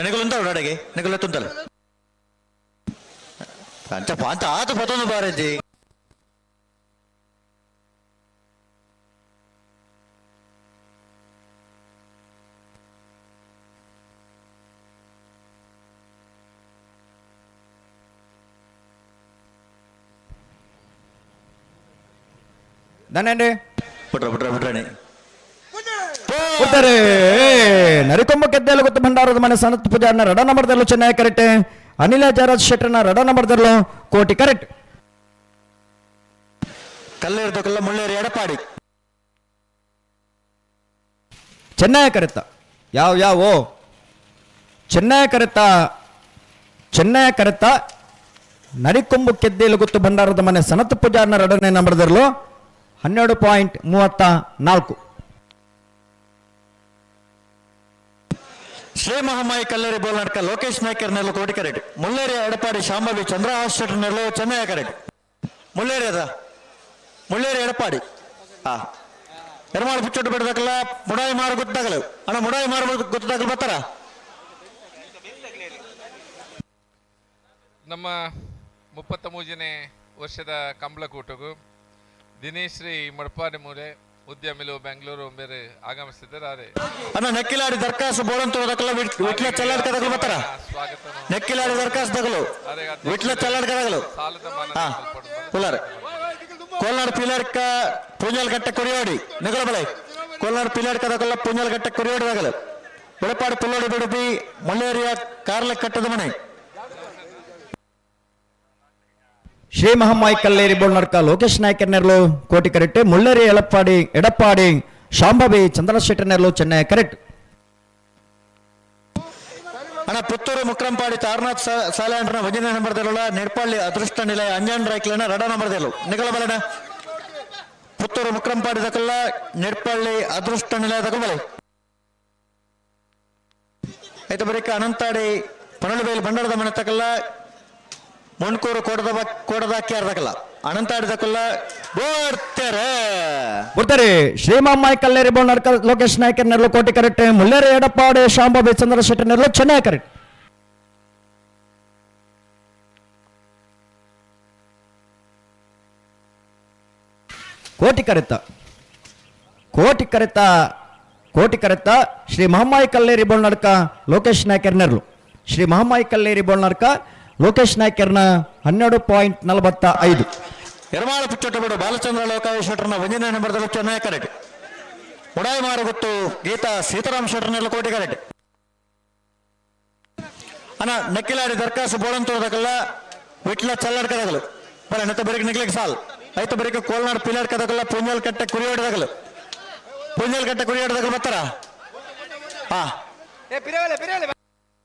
ನೆಗಲು ಉಂಟು ಅಡಗೆ ನೆಗಲು ತುಂತಲ್ಲ ಅಂಚಪ್ಪ ಅಂತ ಆತ ಪತ್ತೊಂದು ಬಾರಜ್ಜಿ. ದಾనండి ಬಿಟ್ರ ಬಿಟ್ರ ಬಿಟ್ರಣಿ ಉತ್ತಾರೆ ನರಿಕೊಂಬ ಕೆದ್ದೆಲು ಗೊತ್ತು ಭಂಡಾರದ ಮನೆ ಸನತ್ ಪೂಜಾರ್ನ ರಡ ನಂಬರ್ದಲ್ಲೂ ಚೆನ್ನೈ ಕರೆಕ್ಟ್ ಅನಿಲ ಜಯರಾಜ್ ಶೆಟ್ಟರ್ನ ರಡ ನಂಬರ್ದಲ್ಲೂ ಕೋಟಿ ಕರೆಕ್ಟ್. ಕಲ್ಲೇರ್ದಕ್ಕೆಲ್ಲ ಮುಳ್ಳೇರಿ ಎಡಪಾಡಿ ಚೆನ್ನೈ ಕರೆತ ಯಾವ ಯಾವ ಚೆನ್ನೈ ಕರೆತ ಚೆನ್ನೈ ಕರೆತ ನರಿಕೊಂಬು ಕೆದ್ದೇಲು ಗೊತ್ತು ಭಂಡಾರದ ಮನೆ ಸನತ್ ಪೂಜಾರ್ನ ರಡನೆ ನಂಬರ್ದಲ್ಲೂ 12.34. ಶ್ರೀ ಮಹಾಮಾಯಿ ಕಲ್ಲೇರಿ ಬೋಲ್ನಾಡ್ಕ ಲೋಕೇಶ್ ನಾಯ್ಕರ್ ನೆರಳು ಕೋಟಿ ಕರೆಕ್ಟ್ ಮುಳ್ಳೇರಿ ಎಡಪಾಡಿ ಶಾಂಭವಿ ಚಂದ್ರಹಾಸ್ ಶೆಟ್ಟರ್ ನೆರಳು ಚೆನ್ನಯ್ಯ ಕರೆಕ್ಟ್ ಮುಳ್ಳೇರಿ ಅದ ಮುಳ್ಳೇರಿ ಎಡಪಾಡಿ ಹಾ ಎರ್ಮಾಳು ಪುಚ್ಚೊಟ್ಟು ಬಿಡದಕ್ಕಲ್ಲ ಮುಡಾಯಿ ಮಾರು ಗೊತ್ತಾಗಲು ಅಣ್ಣ ಮುಡಾಯಿ ಮಾರು ಗೊತ್ತಾಗಲು ಬರ್ತಾರ. ನಮ್ಮ 33ನೇ ವರ್ಷದ ಕಂಬಳಕೂಟಗೂ ದಿನೇಶ್ ಶ್ರೀ ಮಡ್ಪಾಡಿ ಮೂಲೆ ಉದ್ಯಮಿಲು ಬೆಂಗಳೂರು ಬೇರೆ ಆಗಮಿಸಿದ್ದಾರೆ. ಅಣ್ಣ ನೆಕ್ಕಿಲಾಡಿ ದರ್ಖಾಸ್ತು ಬೋಳಂತೋದಕ್ಕಲ್ಲ ವಿಟ್ಲ ಚಲ್ಲಾಡ್ ಕದಗಲು ಬರ್ತಾರ. ನೆಕ್ಕಿಲಾಡಿ ದರ್ಖಾಸ್ತು ತಗಲು ವಿಟ್ಲ ಚಲ್ಲಾಡ್ ಕದಗಲು ಹಾ ಕುಲಾರ್ ಕೋಲ್ನಾಡು ಪಿಲಾರ್ಕ ಪೂಂಜಾಲ್ಗಟ್ಟೆ ಕುರಿಯೋಡಿ ನಿಗಲ ಬಳೆ ಕೋಲ್ನಾಡು ಪಿಲಾರ್ ಕದಕಲ್ಲ ಪೂಂಜಾಲ್ಗಟ್ಟೆ ಕುರಿಯೋಡಿ ತಗಲು ಉಳಪಾಡು ಪುಲ್ಲೋಡಿ ಬಿಡುಪಿ ಮುಳ್ಳೇರಿಯ ಕಾರ್ಲ ಕಟ್ಟದ ಮನೆ. ಶ್ರೀ ಮಹಮ್ಮಾಯಿ ಕಲ್ಲೇರಿ ಬೋಳ್ನಡ್ಕ ಲೋಕೇಶ್ ನಾಯ್ಕರ್ ನೆರಳು ಕೋಟಿ ಕರೆಕ್ಟ್ ಮುಳ್ಳೇರಿ ಎಳಪ್ಪಾಡಿ ಎಡಪ್ಪಾಡಿ ಶಾಂಭವಿ ಚಂದ್ರಶೆಟ್ಟರ್ ನೆರಳು ಚೆನ್ನೈ ಕರೆಕ್ಟ್. ಅಣ್ಣ ಪುತ್ತೂರು ಮುಕ್ರಂಪಾಡಿ ತಾರನಾಥ್ ಸಾಲ್ಯಾಂಡ್ರನ ಒಂದನೇ ನಂಬರ್ದಲ್ಲ ನೆಡ್ಪಳ್ಳಿ ಅದೃಷ್ಟ ನಿಲಯ ಅಂಜನ್ ರಾಯ್ಕ್ಲನ ರಡ ನಂಬರ್ದಲ್ಲೂ ನಿಗಲ ಬಲಣ ಪುತ್ತೂರು ಮುಕ್ರಂಪಾಡಿ ದಕಲ್ಲ ನೆಡ್ಪಳ್ಳಿ ಅದೃಷ್ಟ ನಿಲಯ ತಗೊಬಲೆ ಆಯ್ತು ಬರೀಕ ಅನಂತಾಡಿ ಪನಳುಬೇಲ್ ಬಂಡಾರದ ಮನೆ ತಕಲ್ಲ ಮೊಣ್ಕೂರು ಕೋಡದ ಕೋಡದಾಕಿ ಅರ್ಧಕಲ್ಲ ಅನಂತಾಡಿ ತಕಲ್ಲ ಬೋರ್ತಾರೆ ಬರ್ತಾರೆ. ಶ್ರೀಮಾಮ್ಮಾಯಿ ಕಲ್ಲೇರಿ ಬೋಳ್ನಡ್ಕ ಲೋಕೇಶ್ ನಾಯ್ಕರ್ ನೆರಳು ಕೋಟಿ ಕರೆಕ್ಟ್ ಮುಳ್ಳೇರಿ ಎಡಪ್ಪಾಡಿ ಶಾಂಭವಿ ಚಂದ್ರಶೆಟ್ಟರ್ ನೆರಳು ಚೆನ್ನೈ ಕರೆಕ್ಟ್. ಕೋಟಿ ಕರೆತ ಕೋಟಿ ಕರೆತ ಕೋಟಿ ಕರೆತ ಶ್ರೀ ಮಹಮ್ಮಾಯಿ ಕಲ್ಲೇರಿ ಬೋಳ್ನಡ್ಕ ಲೋಕೇಶ್ ನಾಯ್ಕರ್ ನೆರಳು ಶ್ರೀ ಮಹಮ್ಮಾಯಿ ಕಲ್ಲೇರಿ ಬೋಳ್ನಡ್ಕ ಲೋಕೇಶ್ ನಾಯ್ಕರ್ನ 12.45. ಎರ್ಮಾಳ ಪುಚ್ಚೊಟ್ಟಬೇಡು ಬಾಲಚಂದ್ರ ಲೋಕಾಯ ಶೆಟ್ಟರ್ನ ಒಂದನೇ ನಂಬರ್ದಲ್ಲಿ ಚೆನ್ನೈ ಕರೆಕ್ಟ್ ಉಡಾಯಿ ಮಾರುಗೊತ್ತು ಗೀತಾ ಸೀತಾರಾಮ್ ಶೆಟ್ಟರ್ನೆಲ್ಲ ಕೋಟಿ ಕರೆಕ್ಟ್ ಅಣ್ಣ ನೆಕ್ಕಿಲಾಡಿ ದರ್ಖಾಸ್ತು ಬೋಳಂತೋದಕ್ಕಲ್ಲ ವಿಟ್ಲ ಚಲ್ಲಾಡ್ ಕದಗಲು ಬರ ನೆತ್ತ ಬೆರಗ್ ನಿಗ್ಲಿಕ್ಕೆ ಸಾಲ್ ಐತ ಬೆರಗ್ಗೆ ಕೋಲ್ನಾಡು ಪಿಲಾಡ್ ಕದಗಲ್ಲ ಪುಂಜಲ್ ಕಟ್ಟೆ ಕುರಿಯೋಡದಗಲು ಪುಂಜಲ್ ಕಟ್ಟೆ ಕುರಿಯೋಡದಗಲು ಬರ್ತಾರ ಹಾ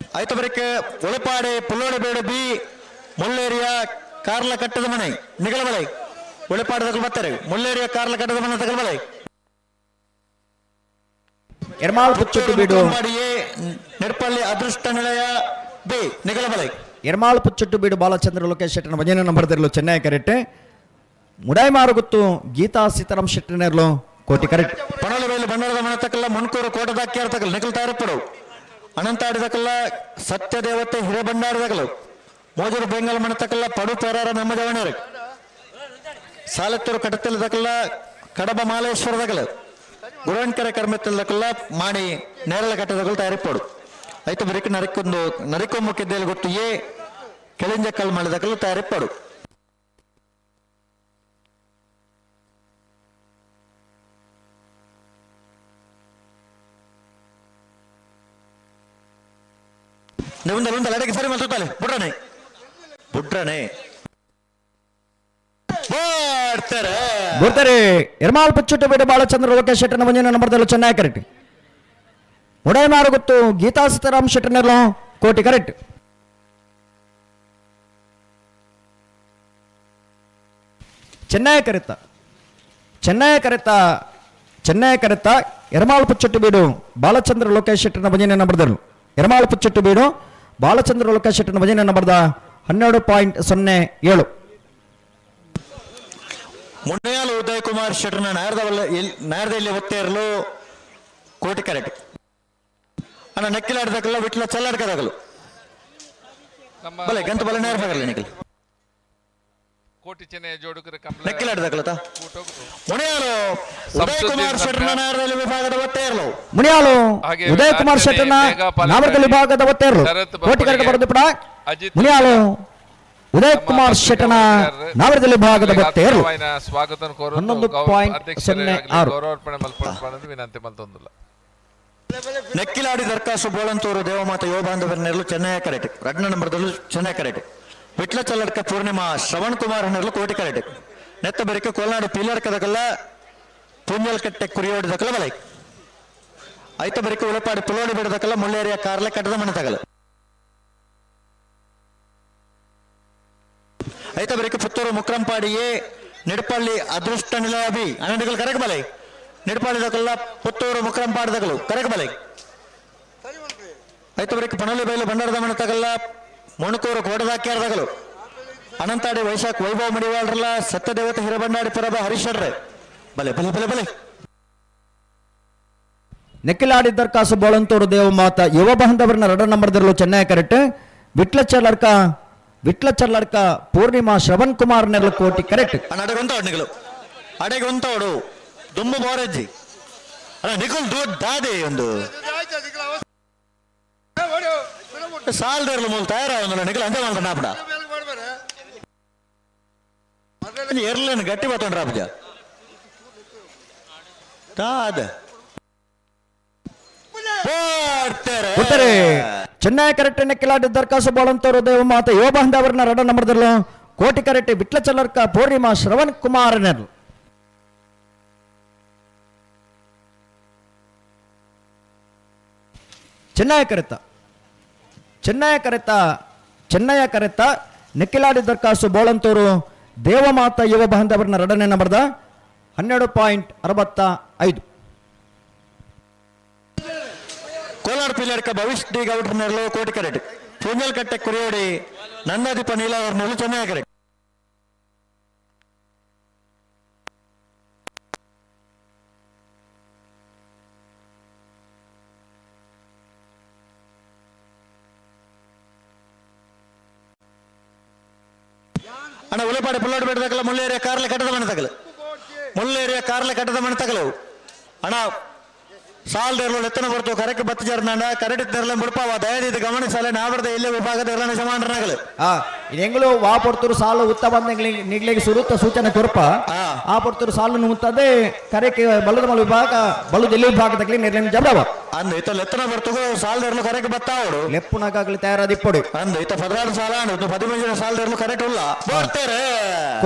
ಆಯ್ತು ಬರಕ್ಕೆ ಉಳಪಾಡಿ ಪುಲ್ಲೋಡಿಬೇಡು ಬಿ ಮುಳ್ಳೇರಿಯ ಕಾರ್ಲ ಕಟ್ಟದ ಮನೆ ನಿಗಲಬಲೆ ಉಳಿಪಾಡದ ಬರ್ತಾರೆ ಮುಳ್ಳೇರಿಯ ಕಾರ್ಲ ಕಟ್ಟದ ಮನೆ ತಗಲ್ಬಲೆ. ಎರ್ಮಾಳ್ ಪುಚ್ಚೊಟ್ಟು ಬೀಡು ಎ ನೆಡ್ಪಳ್ಳಿ ಅದೃಷ್ಟ ನಿಲಯ ಬಿ ನಿಗಲಬಲೆ. ಎರ್ಮಾಳ್ ಪುಚ್ಚೊಟ್ಟು ಬೀಡು ಬಾಲಚಂದ್ರ ಲೋಕೇಶ್ ಶೆಟ್ಟನ ಭಜನೆ ನಂಬರ್ ದಿರಲು ಚೆನ್ನೈ ಕರೆಕ್ಟ್. ಮುಡಾಯಿಮಾರುಗುತ್ತು ಗೀತಾ ಸೀತಾರಾಮ್ ಶೆಟ್ಟನೇರ್ಲು ಕೋಟಿ ಕರೆಕ್ಟ್. ಪಣಲಬೇಲು ಬಣ್ಣದ ಮನೆ ತಕ್ಕಲ್ಲ ಮುನ್ಕೂರು ಕೋಟದಾಕ್ಯಾರ ತಕಲ್ ನಿಖಲ್ ತಾರಪ್ಪಡು ಅನಂತಾಡಿದಕಲ್ಲ ಸತ್ಯದೇವತೆ ಹಿರೇಬಂಡಾರಿದಕಲು ಮೋಜೂರು ಬೆಂಗಲ್ ಮಣತಕಲ್ಲ ಪಡು ಪೇರಾರ ನಮ್ಮ ಜವಣರು ಸಾಲತ್ತೂರು ಕಟತ್ತಲದಕಲ್ಲ ಕಡಬ ಮಾಲೇಶ್ವರದಕಲು ಗುರಣ್ಕೆರೆ ಕರ್ಮೆತ್ತಲದಕಲ್ಲ ಮಾಣಿ ನೇರಳ ಕಟ್ಟದಕಲ್ ತಯಾರಿಪ್ಪಡು ಐತ ಬರಿಕ ನರಿಕೊಂದು ನರಿಕೊಂಬಕ್ಕಿದ್ದೇಲು ಗೊತ್ತು ಎ ಕೆಳಿಂಜಕ್ಕಲ್ ಮಾಡಿದಕಲು ತಯಾರಿಪ್ಪಡು. ಉಂದಲ್ಲ ಉಂದಲ್ಲ ಅಡಗೆ ಸರಿ ಮಾಡ್ತಾಳೆ ಬುಡ್ರನೆ ಬುಡ್ರನೆ ಬರ್ತಾರೆ ಬರ್ತಾರೆ. ಎರ್ಮಾಳ್ ಪುಚ್ಚೊಟ್ಟು ಬೀಡು ಬಾಲಚಂದ್ರ ಲೋಕೇಶ್ ಶೆಟ್ಟನ ಭಜನೆ ನಂಬರ್ ದಿರಲು ಚೆನ್ನೈ ಕರೆಕ್ಟ್. ಮುಡಾಯಿಮಾರುಗುತ್ತು ಗೀತಾ ಸೀತಾರಾಮ್ ಶೆಟ್ಟನೇರ್ಲು ಕೋಟಿ ಕರೆಕ್ಟ್. ಚೆನ್ನೈ ಕರೆತ ಚೆನ್ನೈ ಕರೆತ ಚೆನ್ನೈ ಕರೆತ ಎರ್ಮಾಳ್ ಪುಚ್ಚೊಟ್ಟು ಬೀಡು ಬಾಲಚಂದ್ರ ಲೋಕೇಶ್ ಶೆಟ್ಟನ ಭಜನೆ ನಂಬರ್ ದಿರಲು ಎರ್ಮಾಳ್ ಪುಚ್ಚೊಟ್ಟು ಬೀಡು ಬಾಲಚಂದ್ರ ಲೋಕೇಶ್ ಶೆಟ್ಟನ ಭಜನೆ ನಂಬರ್ದ 12.07. ಮುನ್ನೆಯಾಲು ಉದಯ್ ಕುಮಾರ್ ಶೆಟ್ಟರ್ನ ನಾಯರ್ದಲ್ಲಿ ಒತ್ತೇರಲು ಕೋಟಿ ಕರೆಕ್ಟ್. ಅಣ್ಣ ನೆಕ್ಕಿಲಾಡ್ದಕ್ಕಲ್ಲ ವಿಟ್ಲ ಚಲ್ಲಾಡ್ಕದಾಗಲು ಬಲೆ ಗಂತ ಬಲೆ ನೇರ ಬಗಲ್ಲ ನಿಖಲ್ ಕೋಟಿ ಚೆನ್ನೈ ಜೋಡುಕರ ಕಂಬಳ ನೆಕ್ಕಿಲಾಡ್ದಕ್ಕಲ್ಲ ಮುನಿಯಾಲು ಉದಯ್ ಕುಮಾರ್ ಶೆಟ್ಟರ್ನ ನಾಯರ್ದಲ್ಲಿ ವಿಭಾಗದ ಒತ್ತೇರಲು ಮುನಿಯಾಲು ಹಾಗೆ ಉದಯ್ ಕುಮಾರ್ ಶೆಟ್ಟರ್ನ ಮೇಘಾ ಪಾಲಕರ್ ನಾಮರ್ಕಲ್ ವಿಭಾಗದ ಒತ್ತೇರಲು ಶರತ್ ಕೋಟಿ ಕರೆಕ್ಟ್ ಬರೆದು ಪಡ. ಅಜಿತ್ ಮುನಿಯಾಲು ಉದಯ್ ಕುಮಾರ್ ಶೆಟ್ಟನ ನಾಮರ್ಕಲ್ ವಿಭಾಗದ ಒತ್ತೇರಲು ಸ್ವಾಗತ ಕೋರುತ್ತು 11.06. ಗೌರವಾರ್ಪಣೆ ಮಲ್ಪೊಂದು ವಿನಂತಿ ಮಲ್ತೊಂದುಲ್ಲ. ನೆಕ್ಕಿಲಾಡಿ ದರ್ಕಾಸು ಬೋಳಂತೂರು ದೇವಮಾತ ಯುವ ಬಾಂಧವರ ನೆರಳು ಚೆನ್ನೈ ಕರೆಕ್ಟ್. ರಡ್ನ ನಂಬರ್ದಲ್ಲೂ ಚೆನ್ನೈ ಕರೆಕ್ಟ್. ವಿಟ್ಲ ಚಲ್ಲಡ್ಕ ಪೂರ್ಣಿಮಾ ಶ್ರವಣ್ ಕುಮಾರ್ ನೆರಳು ಕೋಟಿ ಕರೆಕ್ಟ್. ನೆತ್ತ ಬರಿಕ ಕೋಲ್ನಾಡು ಪೀಲರ್ಕದಕಲ್ಲ ಪೂಂಜಲ್ಕಟ್ಟೆ ಕುರಿಯೋಡಿದಕಲ್ಲ ಬಲೈ ಐತ ಬರಿಕ ಉಲಪಾಡಿ ಪುಲೋಡಿ ಬಿಡದಕಲ್ಲ ಮುಳ್ಳೇರಿಯ ಕಾರ್ಲೆ ಕಟ್ಟದ ಮನೆ ತಗಲ ಐತ ಬರಿಕ ಪುತ್ತೂರು ಮುಕ್ರಂಪಾಡಿಯೇ ನಿಡಪಳ್ಳಿ ಅದೃಷ್ಟ ನಿಲಯ ಬಿ ಅನಂತಕಲ್ ಕರೆಕ್ ಬಲೈ ನಿಡಪಾಳಿದಕಲ್ಲ ಪುತ್ತೂರು ಮುಕ್ರಂಪಾಡಿದಕಲು ಕರೆಕ್ ಬಲೈ ಐತ ಬರಿಕ ಪಣಲಿ ಬೈಲು ಭಂಡಾರದ ಮನೆ ತಗಲ್ಲ ಮೊಣಕೂರು ಕೋಟದಾಕ್ಯಾರದಗಲು ಅನಂತಾಡಿ ವೈಶಾಖ್ ವೈಭವ ಮಡಿವಾಳ್ರಲ್ಲ ಸತ್ಯದೇವತೆ ಹಿರಬಂಡಾಡಿ ಪರಬ ಹರೀಶರ್ರೆ ಬಲೆ ಬಲೆ ಬಲೆ ಬಲೆ. ನೆಕ್ಕಿಲಾಡಿ ದರ್ಕಾಸು ಬೋಳಂತೂರು ದೇವಮಾತ ಯುವ ಬಾಂಧವರನ್ನ ರಡ ನಂಬರ್ದಿರಲು ಚೆನ್ನೈ ಕರೆಕ್ಟ್. ವಿಟ್ಲ ಚಲ್ಲಡ್ಕ ವಿಟ್ಲ ಚಲ್ಲಡ್ಕ ಪೂರ್ಣಿಮಾ ಶ್ರವಣ್ ಕುಮಾರ್ ನೆರಳು ಕೋಟಿ ಕರೆಕ್ಟ್. ಅಣ್ಣ ಅಡೆಗೆ ನಿಗಲು ಅಡೆಗೆ ಒಂತವಡು ದುಂಬು ಬೋರಜ್ಜಿ ಅಣ್ಣ ನಿಖಲ್ ದೂರ ದಾದೆ ಒಂದು ಸಾಲದರ್ಲು ಮೂಲ ತಯಾರ ನಿಖಲ್ ಅಂಜೆ ಮಾಡ್ತಾನೆ ನಾಪಡ ಎರ್ಲೇನು ಗಟ್ಟಿ ಬತ್ತೊಂಡ್ರ ಅಪ್ಪಜ ತಾದ ಉತ್ತರೆ ಚೆನ್ನೈ ಕರೆಕ್ಟ್. ನೆಕ್ಕಿಲಾಡಿ ದರ್ಕಾಸು ಬೋಳಂತೂರು ದೇವಮಾತ ಯುವ ಬಾಂಧವರನ್ನ ರಡ ನಂಬರ್ದಿರಲು ಕೋಟಿ ಕರೆಕ್ಟ್. ವಿಟ್ಲ ಚಲ್ಲರ್ಕ ಪೂರ್ಣಿಮಾ ಶ್ರವಣ್ ಕುಮಾರ್ ನೆರಳು. ಚೆನ್ನೈ ಕರೆತ ಚೆನ್ನಯ ಕರೆತ ಚೆನ್ನಯ ಕರೆತ ನೆಕ್ಕಿಲಾಡಿ ದರ್ಕಾಸು ಬೋಳಂತೂರು ದೇವಮಾತ ಯುವ ಬಾಂಧವರನ್ನ ರಡನೆ ನಂಬರ್ದ 12.65. ಕೋಲಾರ ಪಿಲ್ಲರ್ಕ ಭವಿಷ್ ಡಿ ಗೌಡ್ರ ನೆರಳು ಕೋಟಿ ಕರೆಕ್ಟ್. ಪೂಂಜಲ್ಕಟ್ಟೆ ಕುರಿಯೋಡಿ ನಂದಾದೀಪ ನೀಲಾವರ ನೆರಳು ಚೆನ್ನೈ ಕರೆಕ್ಟ್. ಅಣ್ಣ ಉಲೆಪಾಡಿ ಪುಲ್ಲಾಡು ಬೇಡದಕ್ಕಲ್ಲ ಮುಳ್ಳೇರಿಯ ಕಾರ್ಲೆ ಕಟ್ಟದ ಮನೆ ತಗಲು ಮುಳ್ಳೇರಿಯ ಕಾರ್ಲೆ ಕಟ್ಟದ ಮನೆ ತಗಲು ಅಣ್ಣ ಸಾಲದರ್ಲು ಎತ್ತನ ಬರ್ತು ಕರೆಕ್ ಬತ್ತು ಜರ್ನಂಡ ಕರೆಟ್ ನೆರಳ ಮುಡ್ಪಾವ ದಯದಿದ್ದು ಗಮನಿಸಲೆ ನಾವರ್ದ ಎಲ್ಲೇ ವಿಭಾಗದ ಎಲ್ಲ ಯಜಮಾನರನಾಗಲು. ಎಂಗಳು ವಾ ಪೊರ್ತೂರು ಸಾಲು ಉತ್ತ ಬಂದ ನಿಗ್ಲಿಗೆ ಸುರುತ್ತ ಸೂಚನೆ ಕೊರ್ಪ ಆ ಪೊರ್ತೂರು ಸಾಲು ಮುತ್ತದೆ ಕರೆಕ್ ಬಲದ ಮಲ ವಿಭಾಗ ಬಲು ಎಲ್ಲಿ ವಿಭಾಗದಾಗಲಿ ನಿರ್ಲಯ ಜಬಡವ ಅಂದು ಇತ್ತ ಲೆತ್ತನ ಬರ್ತಗೋ ಸಾಲದರ್ಲು ಕರೆಕ್ ಬತ್ತಾವಡು ಲೆಪ್ಪುನಗಾಗಲಿ ತಯಾರಾದಿಪ್ಪಡು ಅಂದು ಇತ್ತ 16 ಸಾಲ ಅಂದು 15 ಸಾಲದರ್ಲು ಕರೆಕ್ಟ್ ಉಲ್ಲ ಬರ್ತಾರೆ.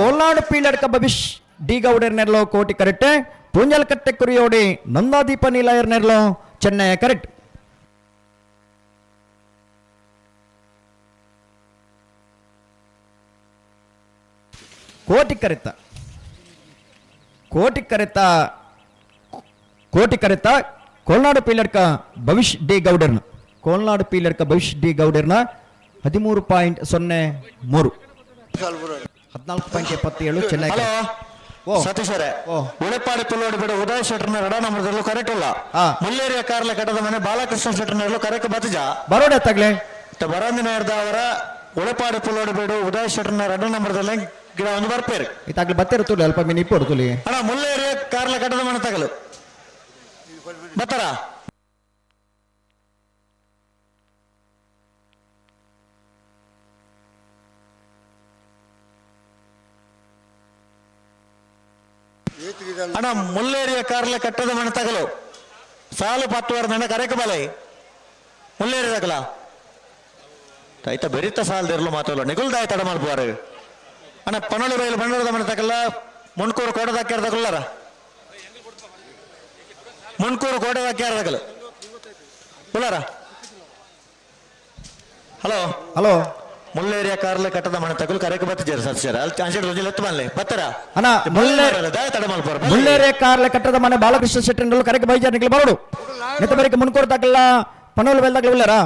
ಕೋಲ್ನಾಡು ಪೀಲಡ್ಕ ಭವಿಷ್ ಡಿ ಗೌಡರ್ ನೆರಳು ಕೋಟಿ ಕರೆಕ್ಟ್. ಪೂಂಜಲ್ಕಟ್ಟೆ ಕುರಿಯೋಡಿ ನಂದಾದೀಪ ನೀಲಾಯರ್ ನೆರಳು ಚೆನ್ನೈ ಕರೆಕ್ಟ್. ಕೋಟಿ ಕರೆತ ಕೋಟಿ ಕರೆತ ಕೋಟಿ ಕರೆತ ಕೋಲ್ನಾಡು ಪೀಲಡ್ಕ ಭವಿಷ್ ಡಿ ಗೌಡರ್ನ ಕೋಲ್ನಾಡು ಪೀಲಡ್ಕ ಭವಿಷ್ ಡಿ ಗೌಡರ್ನ 13.03 14.77 ಚೆನ್ನೈ. ಹಲೋ ಸತೀಶ್ ಅವರೇ, ಉಳೆಪಾಡಿ ಪುಲ್ಲೋಡಿ ಬಿಡು ಉದಯ್ ಶೆಟ್ಟರ್ನ ರಡ ನಂಬರ್ದಲ್ಲೂ ಕರೆಕ್ಟ್ ಇಲ್ಲ. ಮುಲ್ಲೇರಿಯ ಕಾರ್ಲ ಕಟ್ಟದ ಮನೆ ಬಾಲಕೃಷ್ಣ ಶೆಟ್ಟರ್ನಲ್ಲೂ ಕರೆಕ್ಟ್ ಬತ್ತಿಜ ಬರೋಡೆ ತಗ್ಲೆ ಬರಂದಿನ ಅವರ ಉಳೆಪಾಡಿ ಪುಲ್ಲೋಡಿ ಬಿಡು ಉದಯ್ ಶೆಟ್ಟರ್ನ ರಡ ನಂಬರ್ದಲ್ಲಿ ಗಿಡ ಒಂದು ಬರ್ಪೇರು. ಇತ್ತಾಗ್ಲಿ ಬತ್ತಿರ ತುಲಿ ಅಲ್ಪ ಮೀನು ಇಪ್ಪು ತುಲಿ. ಅಣ್ಣ ಮುಲ್ಲೇರಿಯ ಕಾರ್ಲ ಕಟ್ಟದ ಮನೆ ತಗಲು ಬತ್ತಾರ? ಅಣ್ಣ ಮುಲ್ಲೇರಿಯ ಕಾರ್ಲ ಕಟ್ಟದ ಮನೆ ತಗಲು ಸಾಲು ಪತ್ತು ವಾರ ನನ್ನ ಕರೆಕ ಬಲೆ ಮುಲ್ಲೇರಿ ತಗಲ ಆಯ್ತಾ ಬೆರಿತ ಸಾಲದಿರಲು ಮಾತಲ್ಲ ನಿಗುಲ್ದಾಯ ತಡ ಮಲ್ಪುವಾರು. ಅಣ್ಣ ಪನೋಳಿ ರೈಲು ಬಂಡವಾಳದ ಮನೆ ತಗಲ್ಲ ಮುಣ್ಕೂರು ಕೋಟದಾಕ್ಯಾರ ತಗಲ್ಲಾರ ಮುಣ್ಕೂರು ಕೋಟದಾಕ್ಯಾರ ತಗಲು ಉಲ್ಲಾರ? ಹಲೋ ಹಲೋ ಮುಲ್ಲೇರಿಯ ಕಾರ್ಲ ಕಟ್ಟದ ಮನೆ ತಗಲು ಕರೆಕ ಬತ್ತಿದ್ದಾರೆ ಸರ್ ಸರ್ ಅಲ್ಲಿ ಚಾನ್ಸ್ ರೋಜಿಲ್ ಎತ್ತು ಮಲ್ಲೆ ಬತ್ತರ? ಅಣ್ಣ ಮುಲ್ಲೇರಿಯ ಕಾರ್ಲ ಕಟ್ಟದ ಮನೆ ಬಾಲಕೃಷ್ಣ ಶೆಟ್ಟರ್ನಲ್ಲೂ ಕರೆಕ ಬೈಜಾರ್ ನಿಕ್ಲಿ ಬರೋಡು ನೆತ್ತ ಬರಿಕ ಮುನ್ಕೂರು ತಗಲ್ಲ ಪನೋಲ್ ಬೆಲ್ದಾಗ್ಲಿ ಉಲ್ಲಾರ?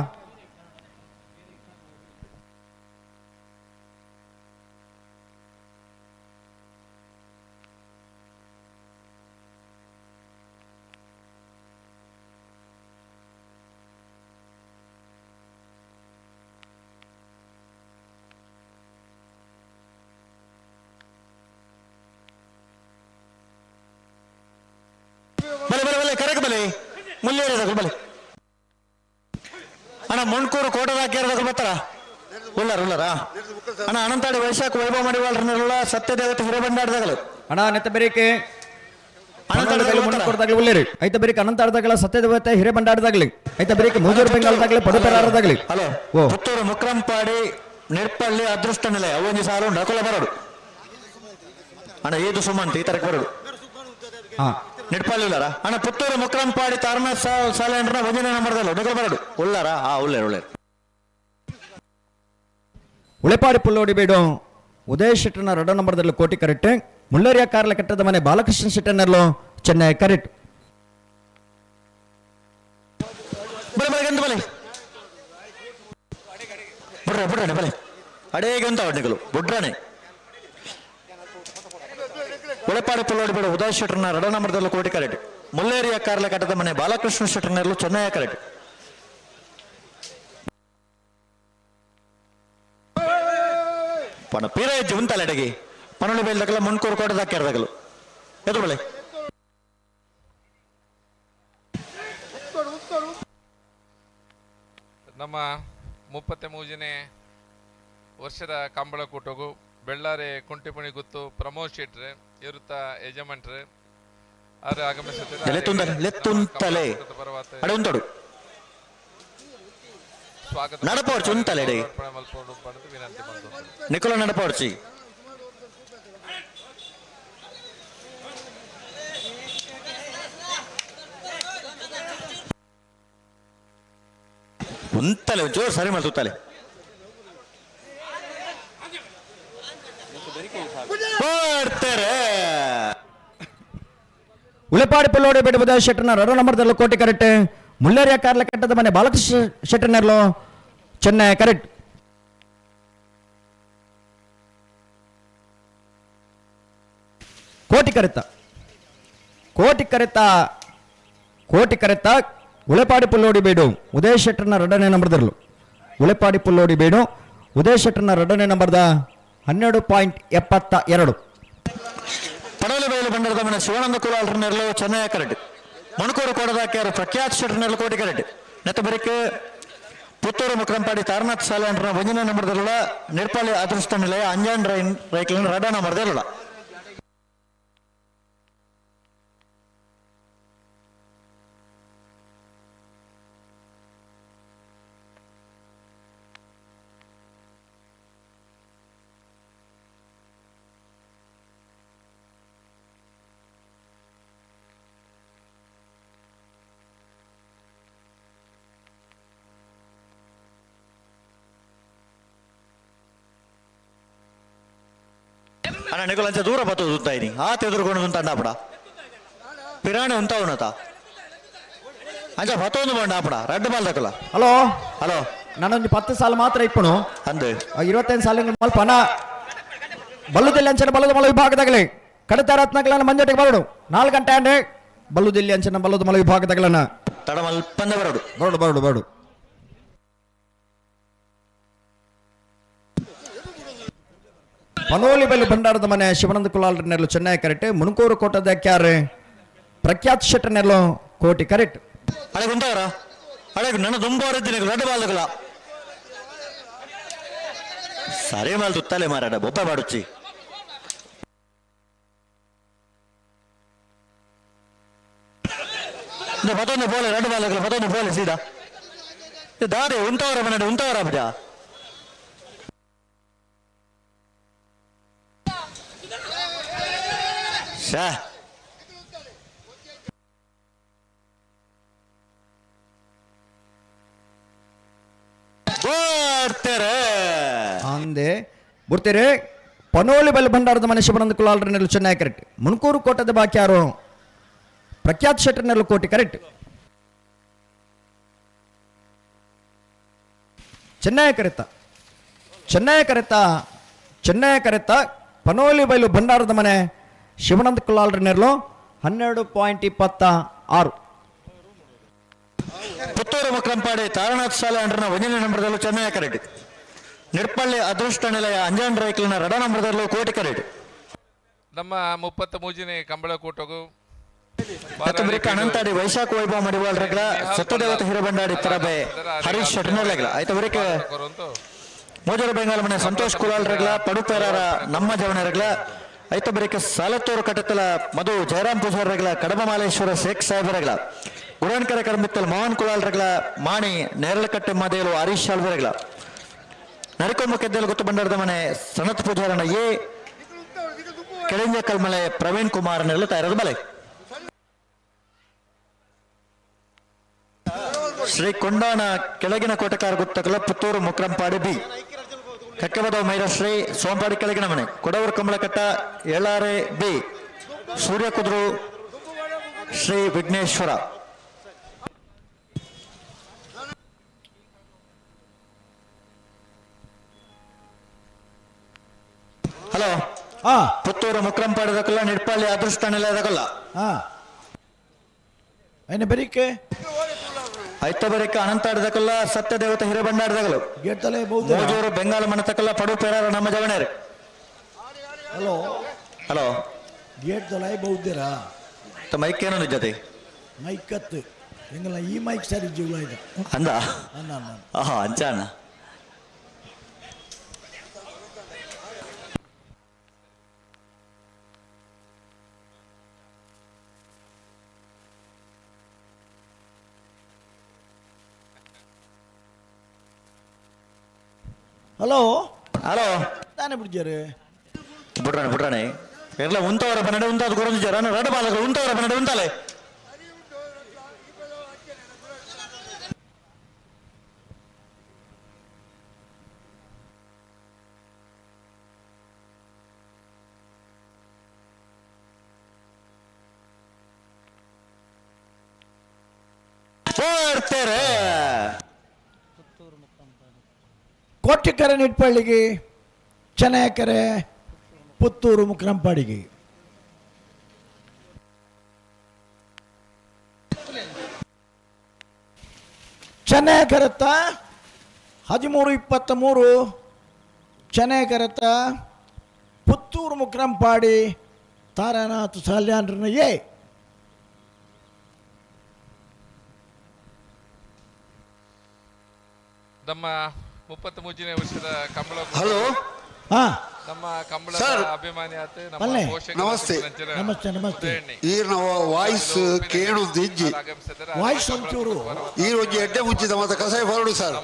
ಬಲೆ ಬಲೆ ಬಲೆ ಕರೆಕ್ ಬಲೆ ಮುಲ್ಲೇರಿ ತಗಲು ಬಲೆ. ಅಣ್ಣ ಮುಣ್ಕೂರು ಕೋಟದಾಕ್ಯಾರ ತಗಲು ಬರ್ತಾರ? ಉಲ್ಲಾರ ಉಲ್ಲಾರ. ಅಣ್ಣ ಅನಂತಾಡಿ ವೈಶಾಖ ವೈಭವ ಮಾಡಿವಾಳ್ರನ್ನೆಲ್ಲ ಸತ್ಯದೇವತೆ ಹಿರೇಬಂಡಾಡ್ದಾಗಲು. ಅಣ್ಣ ನೆತ್ತ ಬೆರಿಕೆ ಮುನ್ಕೂರು ಉಲ್ಲೇರಿ ಐತ ಬೆರಿಕೆ ಅನಂತಾಡ್ದಾಗಲ ಸತ್ಯದೇವತೆ ಹಿರೇಬಂಡಾಡ್ದಾಗ್ಲಿ ಐತ ಬೆರಿಕೆ ಮೂಜೂರು ಬೆಂಗಾಲದಾಗ್ಲಿ ಪಡುಪೆರಾರದಾಗ್ಲಿ. ಹಲೋ ಪುತ್ತೂರು ಮುಕ್ರಂಪಾಡಿ ನಿರ್ಪಳ್ಳಿ ಅದೃಷ್ಟ ನೆಲೆ ಅವೊಂಜಿ ಸಾಲು ನಕುಲ ಬರೋಡು. ಅಣ್ಣ ಏದು ಸುಮಂತ್ ಈ ತರಕ್ಕೆ ಬರೋಡು. ನಿಡ್ಪಳ್ಳಿ ಉಲ್ಲಾರ? ಅಣ್ಣ ಪುತ್ತೂರು ಮುಕ್ರಂಪಾಡಿ ತಾರನಾಥ್ ಸಾಲೆ ಒಂದನೇ ನಂಬರ್ದಲ್ಲ ನಕುಲ ಬರೋಡು ಉಲ್ಲಾರ? ಹಾ ಉಲ್ಲೇರು ಉಳ್ಳೇರು. ಉಳೆಪಾಡಿ ಪುಲ್ಲೋಡಿ ಬೇಡು ಉದಯ ಶೆಟ್ಟರ್ನ ರಡ ನಂಬರ್ದಲ್ಲಿ ಕೋಟಿ ಕರೆಕ್ಟ್. ಮುಳ್ಳೇರಿಯ ಕಾರ್ಲ ಕಟ್ಟದ ಮನೆ ಬಾಲಕೃಷ್ಣ ಶೆಟ್ಟರ್ನಲ್ಲೂ ಚೆನ್ನೈ ಕರೆಕ್ಟ್. ಬಲೆ ಬಲೆ ಗಂದು ಬಲೆ ಬುಡ್ರ ಬುಡ್ರಾಣೆ ಬಲೆ ಅಡೇಗೆ ಅಂತ ಹೊಡ್ನಿಗಳು ಬುಡ್ರಾಣೆ. ಉಳೆಪಾಡಿ ಪುಲ್ಲೋಡಿ ಬೇಡ ಉದಯ್ ಶೆಟ್ಟರ್ನ ರಡ ನಂಬರ್ದಲ್ಲೂ ಕೋಟಿ ಕರೆಕ್ಟ್. ಮುಲ್ಲೇರಿಯ ಕಾರ್ಲ ಕಟ್ಟದ ಮನೆ ಬಾಲಕೃಷ್ಣ ಶೆಟ್ಟರ್ನಲ್ಲೂ ಚೆನ್ನೈ ಕರೆಕ್ಟ್. ಪಣ ಪೀರ ಹೆಜ್ಜೆ ಉಂತಲ್ಲ ಅಡಗಿ ಪನೊಳಿ ಬೇಲ್ದಾಗಲ ಮುನ್ಕೂರು ಕೋಟದಾಕ್ಯಾರದಾಗಲು ಎದುರು ಬಳೆ. ನಮ್ಮ 33ನೇ ವರ್ಷದ ಕಂಬಳಕೂಟಗೂ ಬೆಳ್ಳಾರಿ ಕುಂಟಿಪುಣಿ ಗುತ್ತು ಪ್ರಮೋದ್ ಶೆಟ್ರೆ ಇರುತ್ತ ಯಜಮಾನ್ರೆ ಅವರು ಆಗಮಿಸುತ್ತಿದ್ದಾರೆ. ಲೆತ್ತುಂತಲೆ ಅಡೆ ಉಂತಡು ಸ್ವಾಗತ ನಡಪೋರ್ಚು ಉಂತಲೆ ಅಡೆ ವಿನಂತಿ ಬಂತು. ನಿಕೋಲ ನಡಪೋರ್ಚಿ ಉಂತಲೆ ಜೋರು ಸರಿ ಮಾಡ್ತುತ್ತಲೆ ಬರ್ತಾರೆ. ಉಳೆಪಾಡಿ ಪುಲ್ಲೋಡಿ ಬೇಡ ಉದಯ ಶೆಟ್ಟರ್ನ ರಡ ನಂಬರ್ದಲ್ಲೂ ಕೋಟಿ ಕರೆಕ್ಟ್. ಮುಳ್ಳೇರಿಯ ಕಾರ್ಲ ಕಟ್ಟದ ಮನೆ ಬಾಲಕೃಷ್ಣ ಶೆಟ್ಟರ್ನಲ್ಲೂ ಚೆನ್ನೈ ಕರೆಕ್ಟ್. ಕೋಟಿ ಕರೆತ ಕೋಟಿ ಕರೆತ ಕೋಟಿ ಕರೆತ ಉಳೆಪಾಡಿ ಪುಲ್ಲೋಡಿ ಬೇಡು ಉದಯ ಶೆಟ್ಟರ್ನ ಎರಡನೇ ನಂಬರ್ದಲ್ಲೂ ಉಳೆಪಾಡಿ ಪುಲ್ಲೋಡಿ ಬೇಡು ಉದಯ ಶೆಟ್ಟರ್ನ ಎರಡನೇ ನಂಬರ್ದ 12.72. ಪಡವಲಿ ಬಯಲು ಬಂಡರದ ಮನೆ ಶಿವಾನಂದ ಕುಲಾಲ್ರನ್ನೆರಲು ಚೆನ್ನೈ ಕರೆಕ್ಟ್. ಮಣಕೂರು ಕೋಡದಾಕ್ಯಾರು ಪ್ರಖ್ಯಾತ್ ಶೆಟ್ಟರ್ನೆರಲು ಕೋಟಿ ಕರೆಕ್ಟ್. ನೆತ್ತಬರಿಕೆ ಪುತ್ತೂರು ಮುಕ್ರಂಪಾಡಿ ತಾರನಾಥ್ ಸಾಲೆ ಅಂಡ್ರನ ಒಂದನೇ ನಂಬರ್ದಲ್ಲ ನಿರ್ಪಾಲಿ ಅದೃಷ್ಟ ನಿಲಯ ಅಂಜಾನ್ ರೈನ್ ರೈಕ್ಲಿನ ರಡ ನಂಬರ್ದಲ್ಲ. ಅಣ್ಣ ನಿಕುಲ್ ಅಂಚ ದೂರ ಬತ್ತದು ಉಂತಾಯಿನಿ ಆ ತೆದುರುಕೊಂಡು ಉಂತ ಅಣ್ಣಾಪಡ ಪಿರಾಣೆ ಉಂತಾವನತ ಅಂಚ ಬತ್ತೊಂದು ಬಂಡ ಆಪಡ ರಡ್ಡು ಬಾಲ್ ತಕಲ. ಹಲೋ ಹಲೋ ನಾನೊಂದು 10 ಸಾಲ ಮಾತ್ರ ಇಪ್ಪಣು ಅಂದು 25 ಸಾಲ ಮಲ್ಪ ಅಣ್ಣ ಬಲ್ಲುದಿಲ್ಲಿ ಅಂಚನ ಬಲ್ಲದ ಮಲ ವಿಭಾಗದಾಗಲಿ ಕಡತ ರತ್ನಗಳನ್ನ ಮಂಜಟಿಗೆ ಬರಡು 4 ಗಂಟೆ ಅಂಡೆ ಬಲ್ಲುದಿಲ್ಲಿ ಅಂಚನ ಬಲ್ಲದ ಮಲ ವಿಭಾಗದಾಗಲನ್ನ ತಡಮಲ್ಪಂದ ಬರಡು ಬರಡು ಬರಡು ಬರಡು. ಪನೋಲಿ ಬೈಲು ಭಂಡಾರದ ಮನೆ ಶಿವಾನಂದ ಕುಲಾಲ್ ನೆರಳು ಚೆನ್ನೈ ಕರೆಕ್ಟ್. ಮುಣಕೂರು ಕೋಟದ ಕ್ಯಾರ್ ಪ್ರಖ್ಯಾತ್ ಶೆಟ್ಟರ್ ನೆರಳು ಕೋಟಿ ಕರೆಕ್ಟ್. ಅಳೆ ಉಂಟವರ ಅಳೆ ನನ್ನ ದುಂಬಾರಿದ್ದೀನಿ ರಡ್ಡು ಬಾಲ್ದಕಲ ಸರಿ ಮಾಲ್ ತುತ್ತಲೆ ಮಾರಾಟ ಬೊಬ್ಬ ಬಾಡುಚ್ಚಿ ಪತೊಂದು ಪೋಲೆ ರಡ್ಡು ಬಾಲ್ದಕಲ ಪತೊಂದು ಪೋಲೆ ಸೀದಾ ದಾರೆ ಉಂಟವರ ಮನೆ ಉಂಟವರ ಬಿಡ ಶಾ ಬರ್ತಾರೆ ಅಂದೆ ಬರ್ತೀರಿ. ಪನೋಲಿ ಬಲ್ ಭಂಡಾರದ ಮನೆ ಶಿವಾನಂದ ಕುಲಾಲ್ ನೆರಳು ಚೆನ್ನೈ ಕರೆಕ್ಟ್. ಮುಣಕೂರು ಕೋಟದ ಬಾಕಿ ಯಾರು ಪ್ರಖ್ಯಾತ್ ಶೆಟ್ಟರ್ ನೆರಳು ಕೋಟಿ ಕರೆಕ್ಟ್. ಚೆನ್ನೈ ಕರೆತ ಚೆನ್ನೈ ಕರೆತ ಚೆನ್ನೈ ಕರೆತ ಪನೋಲಿ ಬೈಲು ಭಂಡಾರದ ಮನೆ ಶಿವಾನಂದ ಕುಲಾಲ್ ನೆರಳು 12.26. ಪುತ್ತೂರು ಮಕ್ರಂಪಾಡಿ ತಾರನಾಥ್ ಶಾಲೆ ಅಂಡ್ರನ ಒಂದನೇ ನಂಬರ್ದಲ್ಲೂ ಚೆನ್ನೈ ಕರೆಕ್ಟ್. ನಿಡ್ಪಳ್ಳಿ ಅದೃಷ್ಟ ನಿಲಯ ಅಂಜನ್ ರೈಕ್ಲಿನ ರಡ ನಂಬರ್ದಲ್ಲೂ ಕೋಟಿ ಕರೆಕ್ಟ್. ನಮ್ಮ 33ನೇ ಕಂಬಳ ಕೂಟಗೂ ಮತ್ತು ಅನಂತಾಡಿ ವೈಶಾಖ ವೈಭವ ಮಡಿವಾಳರಗಳ ಸತ್ಯದೇವತ ಹಿರಬಂಡಾಡಿ ತರಬೆ ಹರೀಶ್ ಶೆಟ್ಟನರ್ಲಗಳ ಆಯ್ತು ಬರಿಕ ಮೋಜರ ಬೆಂಗಾಲ ಮನೆ ಸಂತೋಷ್ ಕುಲಾಲ್ರಗಳ ಪಡುಪೇರಾರ ನಮ್ಮ ಜವನರಗಳ ಐತ ಬರಿಕ ಸಾಲತ್ತೂರು ಕಟ್ಟತಲ ಮಧು ಜಯರಾಮ್ ಪೂಜಾರಗಳ ಕಡಬಮಾಲೇಶ್ವರ ಶೇಖ್ ಸಾಹೇಬರಗಳ ಗುರಾನ್ಕರ ಕರ್ಮಿತ್ತಲ್ ಮೋಹನ್ ಕುಲಾಲ್ರಗಳ ಮಾಣಿ ನೇರಳಕಟ್ಟೆ ಮಾದೇಲು ಹರೀಶ್ ಶಾಲ್ವರಗಳ ನರಿಕೊಂಬ ಕೆದ್ದಲು ಗೊತ್ತು ಬಂಡಾರದ ಮನೆ ಸನತ್ ಪೂಜಾರನ ಎ ಕೆಳಂಜ ಕಲ್ಮಲೆ ಪ್ರವೀಣ್ ಕುಮಾರ್ ನೆರಳು ತಯಾರದ ಬಲೆ. ಶ್ರೀ ಕೊಂಡಾಣ ಕೆಳಗಿನ ಕೋಟೆಕಾರ ಗುತ್ತಕಲ ಪುತ್ತೂರು ಮುಕ್ರಂಪಾಡಿ ಬಿ ಕಕ್ಕಬದ ಮೈರಶ್ರೀ ಸೋಂಪಾಡಿ ಕೆಳಗಿನ ಮನೆ ಕೊಡವೂರು ಕಮಲಕಟ್ಟ ಏಳಾರೆ ಬಿ ಸೂರ್ಯಕುದ್ರು ಶ್ರೀ ವಿಘ್ನೇಶ್ವರ. ಹಲೋ ಪುತ್ತೂರು ಮುಕ್ರಂಪಾಡಿ ದಕಲ್ಲ ನಿಡ್ಪಳ್ಳಿ ಅದೃಷ್ಟ ನಿಲಯದಕಲ್ಲ ಏನ ಬರೀಕೆ ಐತ ಬರಿಕ ಅನಂತಾಡದಕಲ್ಲ ಸತ್ಯದೇವತೆ ಹಿರೇಬಂಡಾಡದಗಲು ಮೋಜೂರು ಬೆಂಗಾಲ ಮನತಕಲ್ಲ ಪಡು ಪೇರಾರ ನಮ್ಮ ಜವಣೇರು. ಹಲೋ ಹಲೋ ಗೇಟ್ ತಲೆ ಬಹುದೇರಾ ಮೈಕ್ ಏನೋ ಜೊತೆ ಮೈಕ್ ಕತ್ತು ಎಂಗಲ್ಲ ಈ ಮೈಕ್ ಸರಿ ಜೀವಲ ಇದೆ ಅಂದ ಅನ್ನ ಅನ್ನ ಆಹಾ ಅಂಚಾನ. ಹಲೋ ಹಲೋ ತಾನೇ ಬಿಡ್ಜಾರೆ ಬಿಡ್ರಾಣೆ ಬಿಡ್ರಾಣೆ ಎಲ್ಲ ಉಂತವರ ಬನ್ನಡೆ ಉಂತಾದ ಕೊರೊಂದು ಜರ ರಡ ಬಾಲಕರು ಉಂತವರ ಬನ್ನಡೆ ಉಂತಾಲೆ ಬರ್ತಾರೆ. ಕೋಟಿಕೆರೆ ನಿಟ್ಪಳ್ಳಿಗೆ ಚೆನ್ನಯಕೆರೆ ಪುತ್ತೂರು ಮುಕ್ರಂಪಾಡಿಗೆ. ಚೆನ್ನಯಕೆರೆತ್ತ 13-23 ಚೆನ್ನಯಕೆರೆತ್ತ ಪುತ್ತೂರು ಮುಕ್ರಂಪಾಡಿ ತಾರಾನಾಥ್ ಸಾಲ್ಯಾನ್ರನ್ನ ಎ. ನಮ್ಮ 33ನೇ ವರ್ಷದ ಕಂಬಳ ಹಲೋ ನಮ್ಮ ಕಂಬಳದ ಸರ್. ಅಭಿಮಾನಿ ಆತ ನಮ್ಮ ಪಲ್ಲೆ. ಪೋಷಕ ನಮಸ್ತೆ. ನಮಸ್ತೆ ನಮಸ್ತೆ. ಈ ನಾವು ವಾಯ್ಸ್ ಕೇಳುದು ಇಜ್ಜಿ ವಾಯ್ಸ್ ಒಂಚೂರು ಈ ಒಂಜಿ ಎಡ್ಡೆ ಮುಂಚಿದ ಮತ್ತೆ ಕಸಾಯ ಬರಡು ಸರ್.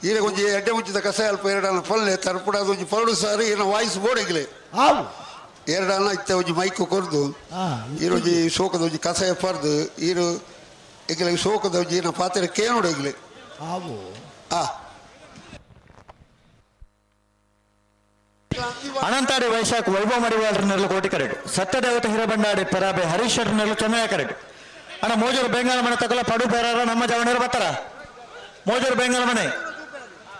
ಈರ ಒಂಜಿ ಎಡ್ಡೆ ಮುಂಚಿದ ಕಸಾಯ ಅಲ್ಪ ಎರಡನ್ನ ಪಲ್ಲೆ ತರ್ಪುಡಾದ ಒಂಜಿ ಪರಡು ಸರ್. ಈನ ವಾಯ್ಸ್ ಬೋರ್ಡಿಗ್ಲೆ ಆವು ಎರಡನ್ನ ಇತ್ತ ಒಂಜಿ ಮೈಕ್ ಕೊರ್ದು ಈರೊಂಜಿ ಶೋಕದ ಒಂಜಿ ಕಸಾಯ ಪರ್ದು ಈರು ಎಂಕ್ಲೆ ಶೋಕದ ಒಂಜಿ ಈನ ಪಾತ್ರೆ ಕೇನೋಡು ಎಂಕ್ಲೆ. ಆವು ಆ ಅನಂತಾಡಿ ವೈಶಾಖ್ ವೈಭವ ಮಡಿವಾಳರನ್ನೆಲ್ಲ ಕೋಟಿ ಕರೆಟ್ ಸತ್ಯದೇವತ ಹಿರಬಂಡಾಡಿ ಪೆರಾಬೆ ಹರೀಶ್ ಶೆಟ್ಟರ್ನೆಲ್ಲ ಚೆನ್ನೈ ಕರೆಟ್ ಅಣ್ಣ ಮೋಜೂರು ಬೆಂಗಾಲ ಮನೆ ತಗೊಲ್ಲ ಪಡು ಪೆರಾರ ನಮ್ಮ ಜವಣರು ಬರ್ತಾರ. ಮೋಜೂರು ಬೆಂಗಾಲ ಮನೆ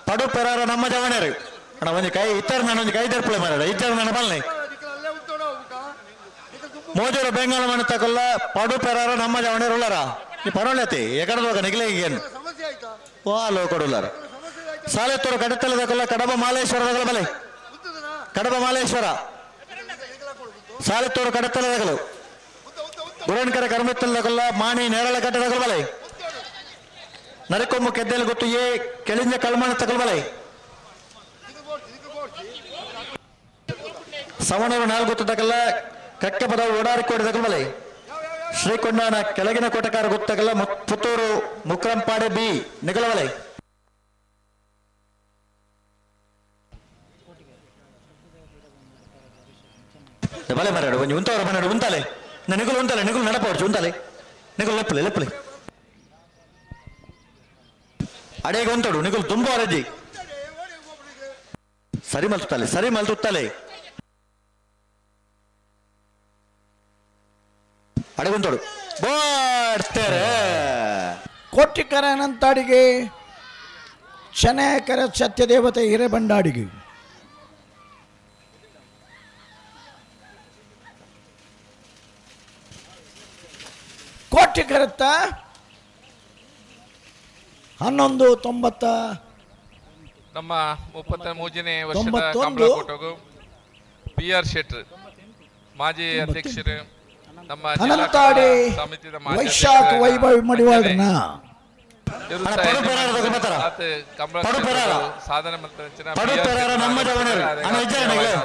ಪಡು ಪೆರಾರ ನಮ್ಮ ಜವಣರು ಅಣ್ಣ ಒಂಜಿ ಕೈ ಇತ್ತರ ನಾನು ಒಂಜಿ ಕೈ ದರ್ಪಳೆ ಮಾರಾಡ ಇತ್ತರ ನನ್ನ ಬಲ್ಲೆ. ಮೋಜೂರು ಬೆಂಗಾಲ ಮನೆ ತಗೊಲ್ಲ ಪಡು ಪೆರಾರ ನಮ್ಮ ಜವಣರು ಉಳ್ಳಾರ ಈ ಪರವಳ್ಳತಿ ಎಕಡದೋಗ ನಿಗಲೇ ಏನು ವಾ ಲೋ ಕೊಡುಲ್ಲಾರ. ಸಾಲೆತ್ತೂರು ಕಡತಲದಕಲ್ಲ ಕಡಬ ಮಾಲೇಶ್ವರದಗಲ ಬಲೆ ಕಡಬ ಮಾಲೇಶ್ವರ ಸಾಲೆತ್ತೂರು ಕಡತಲದಗಲು ಗುರಣ್ಕರ ಕರ್ಮೆತ್ತಲದಗಲ್ಲ ಮಾಣಿ ನೇರಳ ಕಟ್ಟದಗಲ ಬಲೆ ನರಿಕೊಮ್ಮು ಕೆದ್ದೆಲ್ ಗೊತ್ತು ಏ ಕೆಳಿಂಜ ಕಲ್ಮಣ ತಗಲ್ ಬಲೆ ಸವಣೂರು ನಾಲ್ಕು ಗೊತ್ತದಗಲ್ಲ ಕಕ್ಕಪದ ಓಡಾರಿಕೋಡಿ ತಗಲ್ ಬಲೆ ಶ್ರೀಕೊಂಡಾನ ಕೆಳಗಿನ ಕೋಟಕಾರ ಗೊತ್ತಗಲ್ಲ ಪುತ್ತೂರು ಮುಕ್ರಂಪಾಡೆ ಬಿ ನಿಗಲವಲೆ. ಬಲೆ ಮರಾಡು ಒಂಜಿ ಉಂತವರ ಮನಾಡು ಉಂತಾಲೆ ನಿಗುಲು ಉಂತಾಲೆ ನಿಗುಲು ನಡಪವರ್ಚು ಉಂತಾಲೆ ನಿಗುಲು ಲೆಪ್ಪಲೆ ಲೆಪ್ಪಲೆ ಅಡೇಗೆ ಉಂತಾಡು ನಿಗುಲು ತುಂಬ ಅರಜಿ ಸರಿ ಮಲ್ತುತ್ತಾಲೆ ಸರಿ ಮಲ್ತುತ್ತಾಲೆ ಅಡಗುಂತೋಡು ಬೋಡ್ತೇರೆ. ಕೋಟಿಕರ ಅನಂತಾಡಿಗೆ ಶನೇಕರ ಸತ್ಯದೇವತೆ ಹಿರೇಬಂಡಾಡಿಗೆ. ಕೋಟಿಕರತ್ತ 11.90 ನಮ್ಮ 33ನೇ ವರ್ಷದ ಕಂಬಳ ಕೂಟಗೂ ಪಿ ಆರ್ ಶೆಟ್ರ್ ಮಾಜಿ ಅಧ್ಯಕ್ಷರು ನಮ್ಮ ಅನಂತಾಡಿ ವೈಶಾಖ ವೈಭವ್ ಮಡಿವಾಳರನ್ನ ಸಾಧನೆ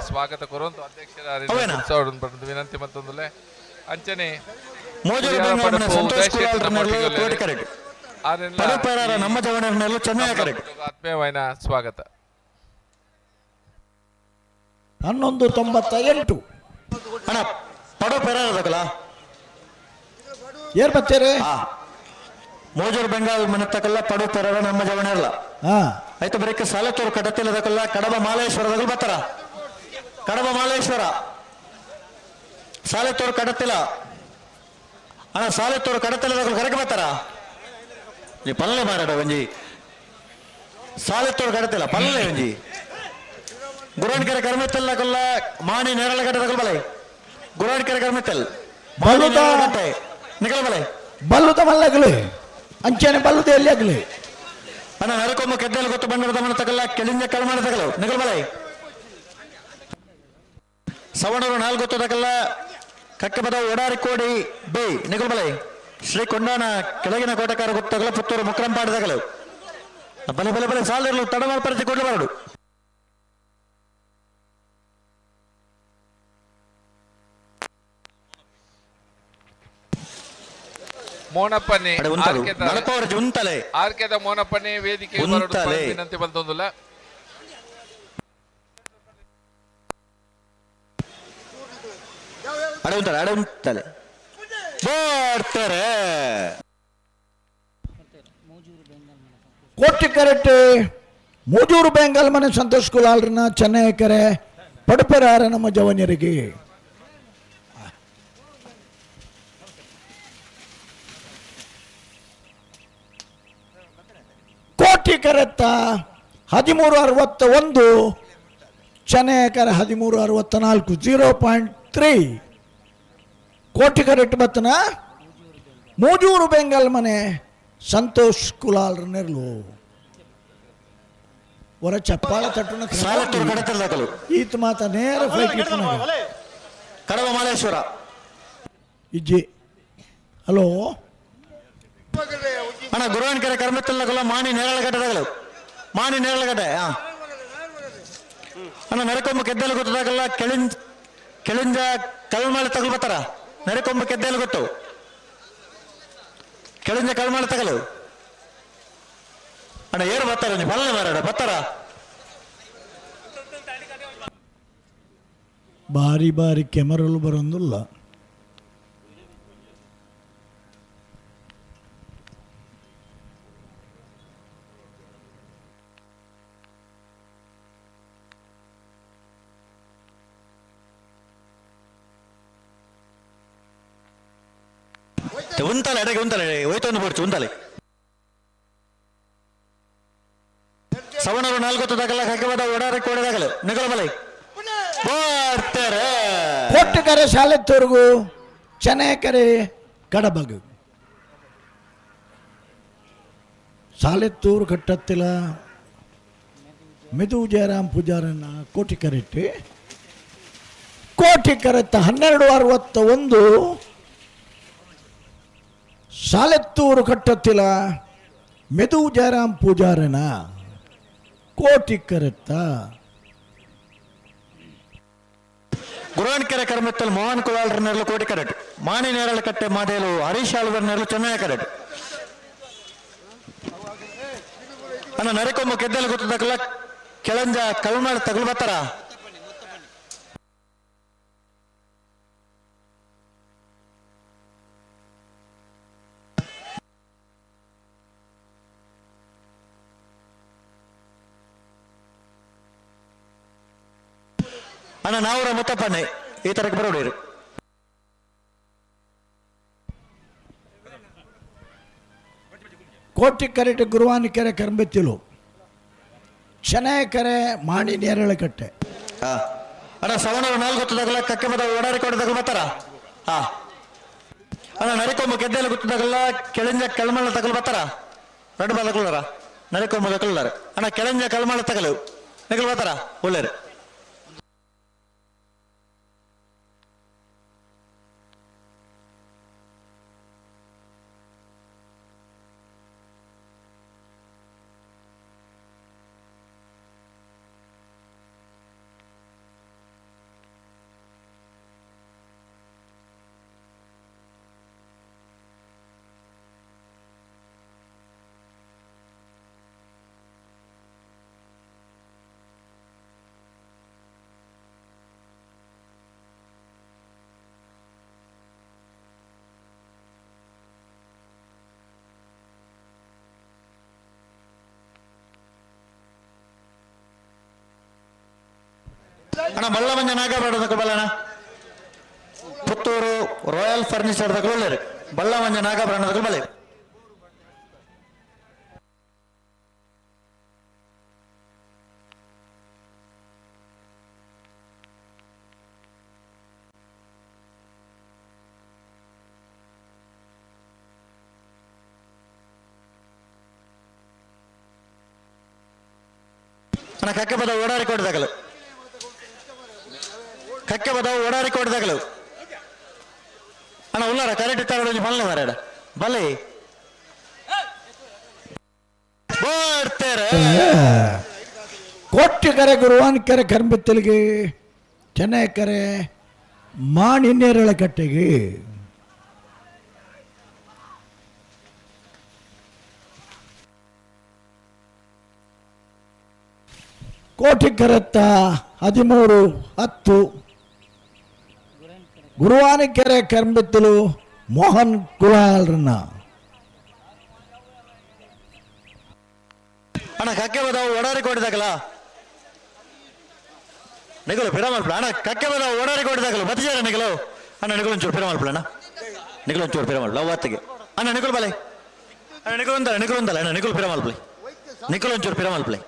ಸ್ವಾಗತ ಕೊರುವಂತ ಅಧ್ಯಕ್ಷರ ವಿನಂತಿ ಮತ್ತೊಂದಲೆ ಅಂಚನೆ ಆತ್ಮೀಯವಾದ ಸ್ವಾಗತ. 11.98 ಅಣ್ಣ ಪಡೋ ಪೆರಾರದಕಲ ಏರ್ ಬತ್ತೀರಿ ಮೋಜೂರು ಬೆಂಗಾಲ್ ಮನತ್ತಕಲ್ಲ ಪಡು ಪೆರಾರ ನಮ್ಮ ಜವಣರಲ್ಲ ಆಯ್ತು ಬರೀಕ ಸಾಲತೂರು ಕಡತಿಲ್ಲದಕಲ್ಲ ಕಡಬ ಮಾಲೇಶ್ವರದಗಲ್ ಬರ್ತಾರ. ಕಡಬ ಮಾಲೇಶ್ವರ ಸಾಲೆತ್ತೂರು ಕಡತಿಲ್ಲ ಅಣ್ಣ ಸಾಲೆತ್ತೂರು ಕಡತಿಲ್ಲದಗಲ್ ಕರೆಕ್ ಬರ್ತಾರ. ನೀ ಪಲ್ಲೆ ಮಾರಾಡ ಒಂಜಿ ಸಾಲೆತ್ತೂರು ಕಡತಿಲ್ಲ ಪಲ್ಲೆ ಒಂಜಿ ಗುರಣ್ಕೆರೆ ಕರ್ಮೆತ್ತಲ್ಲಕಲ್ಲ ಮಾಣಿ ನೇರಳ ಕಟ್ಟದಗಲ್ ಬಲೆ ಗುರಾಡ್ಕೆರೆ ಕರ್ಮೆತ್ತಲ್ ನಿಗಲ ಬಲೆ ಬಲ್ಲುದ ಮಲ್ಲಗಲಿ ಅಂಚನೆ ಬಲ್ಲುದ ಎಲ್ಲಿ ಆಗಲಿ ಅಣ್ಣ ನರಕೊಮ್ಮ ಕೆದ್ದಲು ಗೊತ್ತು ಬಂಡದ ಮನ ತಗಲ್ಲ ಕೆಳಿಂಜ ಕಳ್ಮಾಣ ತಗಲು ನಿಗಲ ಬಲೆ ಸವಣೂರು ನಾಲ್ಕು ಗೊತ್ತು ತಗಲ್ಲ ಕಕ್ಕಪದ ಒಡಾರಿ ಕೋಡಿ ಬಿ ನಿಗಲ ಬಲೆ ಶ್ರೀ ಕೊಂಡಾಣ ಕೆಳಗಿನ ಕೋಟಕಾರ ಗೊತ್ತಗಲ ಪುತ್ತೂರು ಮುಕ್ರಂಪಾಡಿ ತಗಲು ಬಲೆ ಬಲೆ ಬಲೆ ಸಾಲಿರಲು ತಡಮಾಡ ಪರಿಸ್ಥಿತಿ ಕೊಡ್ಲು ಬರಡು. ಮೋನಪ್ಪನೆ ಆರ್ಕೆದ ಮೋನಪ್ಪನೆ ವೇದಿಕೆ ವಿನಂತಿ ಬಂತೊಂದಿಲ್ಲ. ಕೋಟಿ ಕರೆಕ್ಟ್ ಮೂಜೂರು ಬೆಂಗಾಲ್ ಮನೆ ಸಂತೋಷ್ ಕುಲಾಲ್ರನ್ನ ಚೆನ್ನೈ ಕೆರೆ ಪಡುಪೆರಾರ ನಮ್ಮ ಜವನಿಯರಿಗೆ. ಕೋಟಿ ಕರೆತ್ತ 13.61 ಚೆನ್ನೈಕರ 13.64 0.3 ಕೋಟಿ ಕರೆಕ್ಟ್ ಬತ್ತನ ಮೂಜೂರು ಬೆಂಗಾಲ್ ಮನೆ ಸಂತೋಷ್ ಕುಲಾಲ್ ನೆರ್ಲು ಹೊರ ಚಪ್ಪಾಳ ತಟ್ಟುನ ಈತ ಮಾತ ನೇರ ಫೈಟ್ ಕಡಬ ಮಾಲೇಶ್ವರ ಇಜ್ಜಿ ಹಲೋ ಅಣ್ಣ ಗುರುವನ್ಕೆರೆ ಕರ್ಮೆತ್ತಲ್ಲಗಲ್ಲ ಮಾಣಿ ನೇರಳಗಟ್ಟೆದಾಗಲು ಮಾಣಿ ನೇರಳಗಟ್ಟೆ ಅಣ್ಣ ನರಕೊಂಬ ಕೆದ್ದಲು ಗೊತ್ತದಾಗಲ್ಲ ಕೆಳಿಂಜ ಕೆಳಿಂಜ ಕಲ್ಮಾಳೆ ತಗಲು ಬರ್ತಾರ. ನರಕೊಂಬ ಕೆದ್ದಲು ಗೊತ್ತು ಕೆಳಿಂಜ ಕಲ್ಮಾಳೆ ತಗಲು ಅಣ್ಣ ಏರು ಬರ್ತಾರ ನೀವು ಬಲ್ಲೆ ಮಾರಾಡ ಬರ್ತಾರ. ಬಾರಿ ಬಾರಿ ಕೆಮರಲು ಬರೋದಿಲ್ಲ. ಉಂತಲೆ ಅಡಗೆ ಉಂತಲೆ ಹೋಯ್ತೊಂದು ಬೋಡ್ಚು ಉಂತಲೆ ಸವಣರು ನಾಲ್ಕು ದಾಖಲ ಕಕ್ಕಬದ ಒಡಾರೆ ಕೋಡೆ ದಾಖಲೆ ನಿಗಲ ಬಲೈ ಬರ್ತಾರೆ ಕೋಟಿಕರೆ ಶಾಲೆತ್ತೂರ್ಗು ಚೆನ್ನೈಕರೆ ಕಡಬಗು ಸಾಲೆತ್ತೂರು ಕಟ್ಟತ್ತಿಲ ಮೆದು ಜಯರಾಮ್ ಪೂಜಾರನ್ನ ಕೋಟಿಕರೆಟ್ಟಿ ಕೋಟಿಕರೆತ್ತ 12:61 ಸಾಲೆತ್ತೂರು ಕಟ್ಟತ್ತಿಲ ಮೆದು ಜಯರಾಮ್ ಪೂಜಾರನ ಕೋಟಿಕರೆತ್ತ ಗುರಾಣ್ಕೆರೆ ಕರ್ಮತ್ತಲ್ ಮೋಹನ್ ಕುಲಾಲ್ರ ನೆರಳು ಕೋಟಿ ಕರೆಟ್ ಮಾಣಿ ನೇರಳ ಕಟ್ಟೆ ಮಾದೇಲು ಹರೀಶ್ ಆಳ್ವರ್ ನೆರಳು ಚೆನ್ನಯ ಕರೆಟ್ ಅಣ್ಣ ನರಿಕೊಂಬ ಕೆದ್ದಲು ಗೊತ್ತದಕ್ಕಲ್ಲ ಕೆಳಂಜ ಕಲ್ಮಾಡ ತಗಲು ಬರ್ತಾರ ಅಣ್ಣ ನಾವ್ರ ಮುತ್ತಪ್ಪಣ್ಣೆ ಈ ತರಕ್ಕೆ ಬರೋಡಿರು ಕೋಟಿಕರೆಟ್ ಗುರುವಾನಿಕೆರೆ ಕರಂಬೆತ್ತಿಲು ಚೆನ್ನೈಕೆರೆ ಮಾಣಿ ನೇರಳಕಟ್ಟೆ ಹಾ ಅಣ್ಣ ಸವಣೂರು ನಾಲ್ಕು ಗೊತ್ತದಾಗಲ್ಲ ಕಕ್ಕೆ ಮದ ಒಡಾರಿ ಕೊಡದಾಗಲ್ಲ ಬರ್ತಾರ ಹಾ ಅಣ್ಣ ನರಿಕೊಂಬ ಗೆದ್ದೆಲ್ಲ ಗೊತ್ತದಾಗಲ್ಲ ಕೆಳಂಜ ಕೆಳಮಳ ತಗಲು ಬರ್ತಾರ రెండు ಬಾಲ್ ತಗೊಳ್ಳಾರ ನರಿಕೊಂಬ ತಗೊಳ್ಳಾರ ಅಣ್ಣ ಕೆಳಂಜ ಕಲ್ಮಳ ತಗಲು ನಿಗಲ್ ಬರ್ತಾರ ಒಳ್ಳೇರು ಅಣ್ಣ ಮಲ್ಲ ಮಂಜ ನಾಗಬೇಡ ಬಲ್ಲಣ್ಣ ಪುತ್ತೂರು ರಾಯಲ್ ಫರ್ನಿಚರ್ ತಗೊಳ್ಳಿರಿ ಬಲ್ಲ ಮಂಜ ನಾಗಾಭರಣ ಬಲೆ ಅಣ್ಣ ಕಕ್ಕೆ ಬದ ಓಡಾರಿ ಕೊಡ್ದಾಗಲು ಕಕ್ಕೆ ಬದ ಓಡಾರಿ ಕೊಡ್ದಾಗಲು ಅಣ್ಣ ಉಲ್ಲಾರ ಕರೆಕ್ಟ್ ತಗೊಂಡು ಬಲ್ಲೆ ಮಾರಾಡ ಬಲೆ ಬರ್ತಾರೆ ಕೋಟಿಕರೆ ಗುರುವಾನಕೆರೆ ಕರಂಬೆತ್ತಲಿಗೆ ಚೆನ್ನೈಕೆರೆ ಮಾಣಿ ನೇರಳಕಟ್ಟೆಗೆ ಕೋಟಿಕರತ್ತ 13-10 ಗುರುವಾನಕೆರೆ ಕರಂಬೆತ್ತಲು ಮೋಹನ್ ಕುಲಾಲ್ರನ್ನ ಅಣ್ಣ ಕಕ್ಕೆ ಬದ ಓಡಾರಿ ಕೊಡಿದಾಗಲ ನಿಗಲು ಪಿರಮಲ್ಪಲ ಅಣ್ಣ ಕಕ್ಕೆ ಬದ ಓಡಾರಿ ಕೊಡಿದಾಗಲು ಬತ್ತಿಜಾರ ನಿಗಲು ಅಣ್ಣ ನಿಗಲು ಒಂಚೂರು ಪಿರಮಲ್ಪಲ ಅಣ್ಣ ನಿಗಲು ಒಂಚೂರು ಪಿರಮಲ್ಪಲ ಅವತ್ತಿಗೆ ಅಣ್ಣ ನಿಗಲು ಬಲೆ ಅಣ್ಣ ನಿಗಲು ಒಂದಲ್ಲ ನಿಗಲು ಒಂದಲ್ಲ ಅಣ್ಣ ನಿಗಲು ಪಿರಮಲ್ಪಲೆ ನಿಗಲು ಒಂಚೂರು ಪಿರಮಲ್ಪಲೆ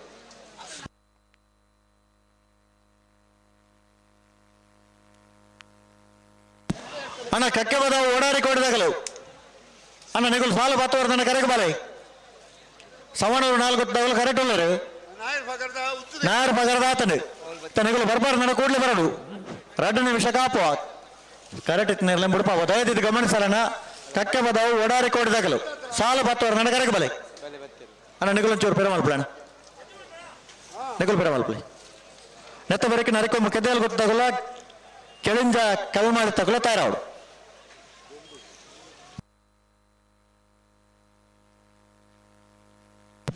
ಅಣ್ಣ ಕಕ್ಕೆ ಬದ ಓಡಾರಿ ಕೊಡಿದಾಗಲು ಅಣ್ಣ ನಿಗಲು ಸಾಲು ಬಾತವರ್ದನ್ನ ಕರೆಗೆ ಬಲೆ ಸವಣೂರು ನಾಲ್ಕು ತಗಲು ಕರೆಕ್ಟ್ ಉಳ್ಳರು ನಾಯರ್ ಪಗರದ ಆತನು ತನಗಳು ಬರ್ಬಾರ್ದು ನನ್ನ ಕೂಡಲೇ ಬರಡು 2 ನಿಮಿಷ ಕಾಪು ಕರೆಕ್ಟ್ ಇತ್ತು ಬಿಡಪ ದಯದಿದ್ದು ಗಮನಿಸಲಣ್ಣ ಕಕ್ಕೆ ಬದವು ಓಡಾರಿ ಕೊಡಿದಾಗಲು ಸಾಲು ಬತ್ತವರು ನನ್ನ ಕರೆಗೆ ಬಲೆ ಅಣ್ಣ ನಿಗುಲು ಒಂಚೂರು ಪೆರ ಮಲ್ಪಲ ಅಣ್ಣ ನಿಗುಲು ಪೆರ ಮಲ್ಪಲೆ ನೆತ್ತ ಬರಕ್ಕೆ ನರಕೊಂಬ ಕೆದ್ದೆಲ್ ಗೊತ್ತಾಗಲ್ಲ ಕೆಳಿಂಜ ಕಲ್ಮಾಡಿ ತಗಲ ತಯಾರಾವಡು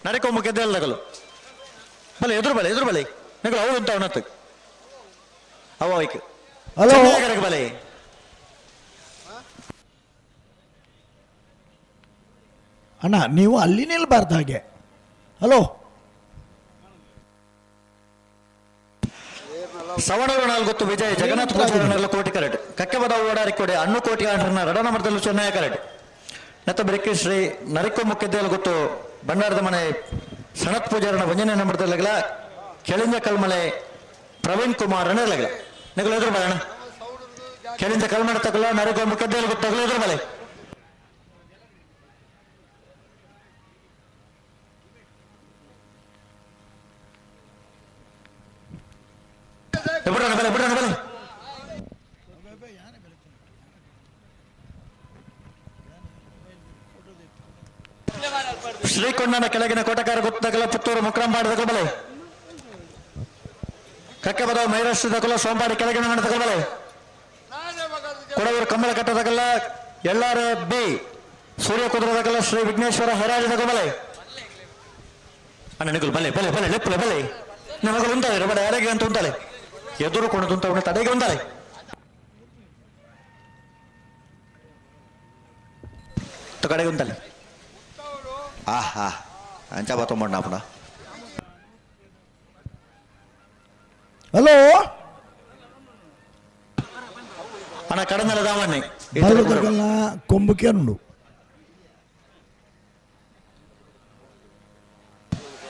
ನರಿಕೊಂಬ ಕೆದ್ದೆಲ್ ತಗಲು ಬಲೆ ಎದುರು ಬಲೆ ಎದುರು ಬಲೆ ನಿಗುಲು ಅವು ಅಂತ ಅವನತ್ತು ಅವ ಐಕ್ ಹಲೋ. ಕರೆಗೆ ಬಲೆ ಅಣ್ಣ ನೀವು ಅಲ್ಲಿ ನಿಲ್ಬಾರ್ದು ಹಾಗೆ. ಹಲೋ. ಸವಣೂರು ನಾಲ್ಗೊತ್ತು ವಿಜಯ್ ಜಗನ್ನಾಥ ಪೂಜಾರನೆಲ್ಲ ಕೋಟಿ ಕರೆಕ್ಟ್. ಕಕ್ಕೆ ಬದ ಓಡಾರಿ ಕೊಡೆ ಅಣ್ಣು ಕೋಟಿ ಆಂಡ್ರನ್ನ ರಡನ ಮರದಲ್ಲೂ ಚೆನ್ನಯ ಕರೆಕ್ಟ್. ನತ್ತ ಬೆರಕೆ ಶ್ರೀ ನರಿಕೋ ಮುಖ್ಯದೇಲು ಗೊತ್ತು ಭಂಡಾರದ ಮನೆ ಸಣತ್ ಪೂಜಾರನ ವಂಜನೆ ನಂಬರ್ದಲ್ಲಗಲ ಕೆಳಿಂಜ ಕಲ್ಮಲೆ ಪ್ರವೀಣ್ ಕುಮಾರ್ ಅನ್ನಲಗಲ ನಿಗಲ ಎದುರು ಬರೋಣ ಕೆಳಿಂಜ ಕಲ್ಮಲೆ ತಗಲ ನರಿಕೋ ಮುಖ್ಯದೇಲು ಗೊತ್ತು ತಗಲ ಎದುರು ಬಲೆ ಬಿಡೋಣ ಬಲೆ ಬಿಡೋಣ ಬಲೆ. ಶ್ರೀಕೊಂಡನ ಕೆಳಗಿನ ಕೋಟಕಾರ ಗೊತ್ತಗಲ ಪುತ್ತೂರು ಮುಕ್ರಂಪಾಡಿ ಬಲೆ ಕಕ್ಕಬದ ಮೈರಾಷ್ಟ್ರದ ಕುಲ ಸೋಂಪಾಡಿ ಕೆಳಗಿನ ಮನೆ ಬಲೆ ಕೊಡವೂರು ಕಮ್ಮಲ ಕಟ್ಟದಗಲ್ಲ ಎಲ್ಲಾರ ಬಿ ಸೂರ್ಯ ಕುದುರದಗಲ್ಲ ಶ್ರೀ ವಿಘ್ನೇಶ್ವರ ಹೆರಾಜದ ಬಲೆ ಅಣ್ಣ ನಿಗುಲ್ ಬಲೆ ಬಲೆ ಬಲೆ ಲೆಪ್ಪಲೆ ಬಲೆ ನಿಮಗಳು ಉಂಟಾಳೆ ಬಡ ಯಾರಿಗೆ ಅಂತ ಉಂಟಾಳೆ ಎದುರು ಕೊಂಡು ಉಂಟ ತಡೆಗೆ ಉಂಟಾಳೆ ಕಡೆಗೆ ಉಂಟಾಳೆ ಆಹಾ ಅಂಚ ಬತ್ತೊಂಬಣ್ಣ ಅಪ್ಪಣ. ಹಲೋ ಅಣ್ಣ ಕಡಂದಲ ದಾವಣ್ಣೆ ಬಲದಗಲ್ಲ ಕೊಂಬುಕೇನುಂಡು.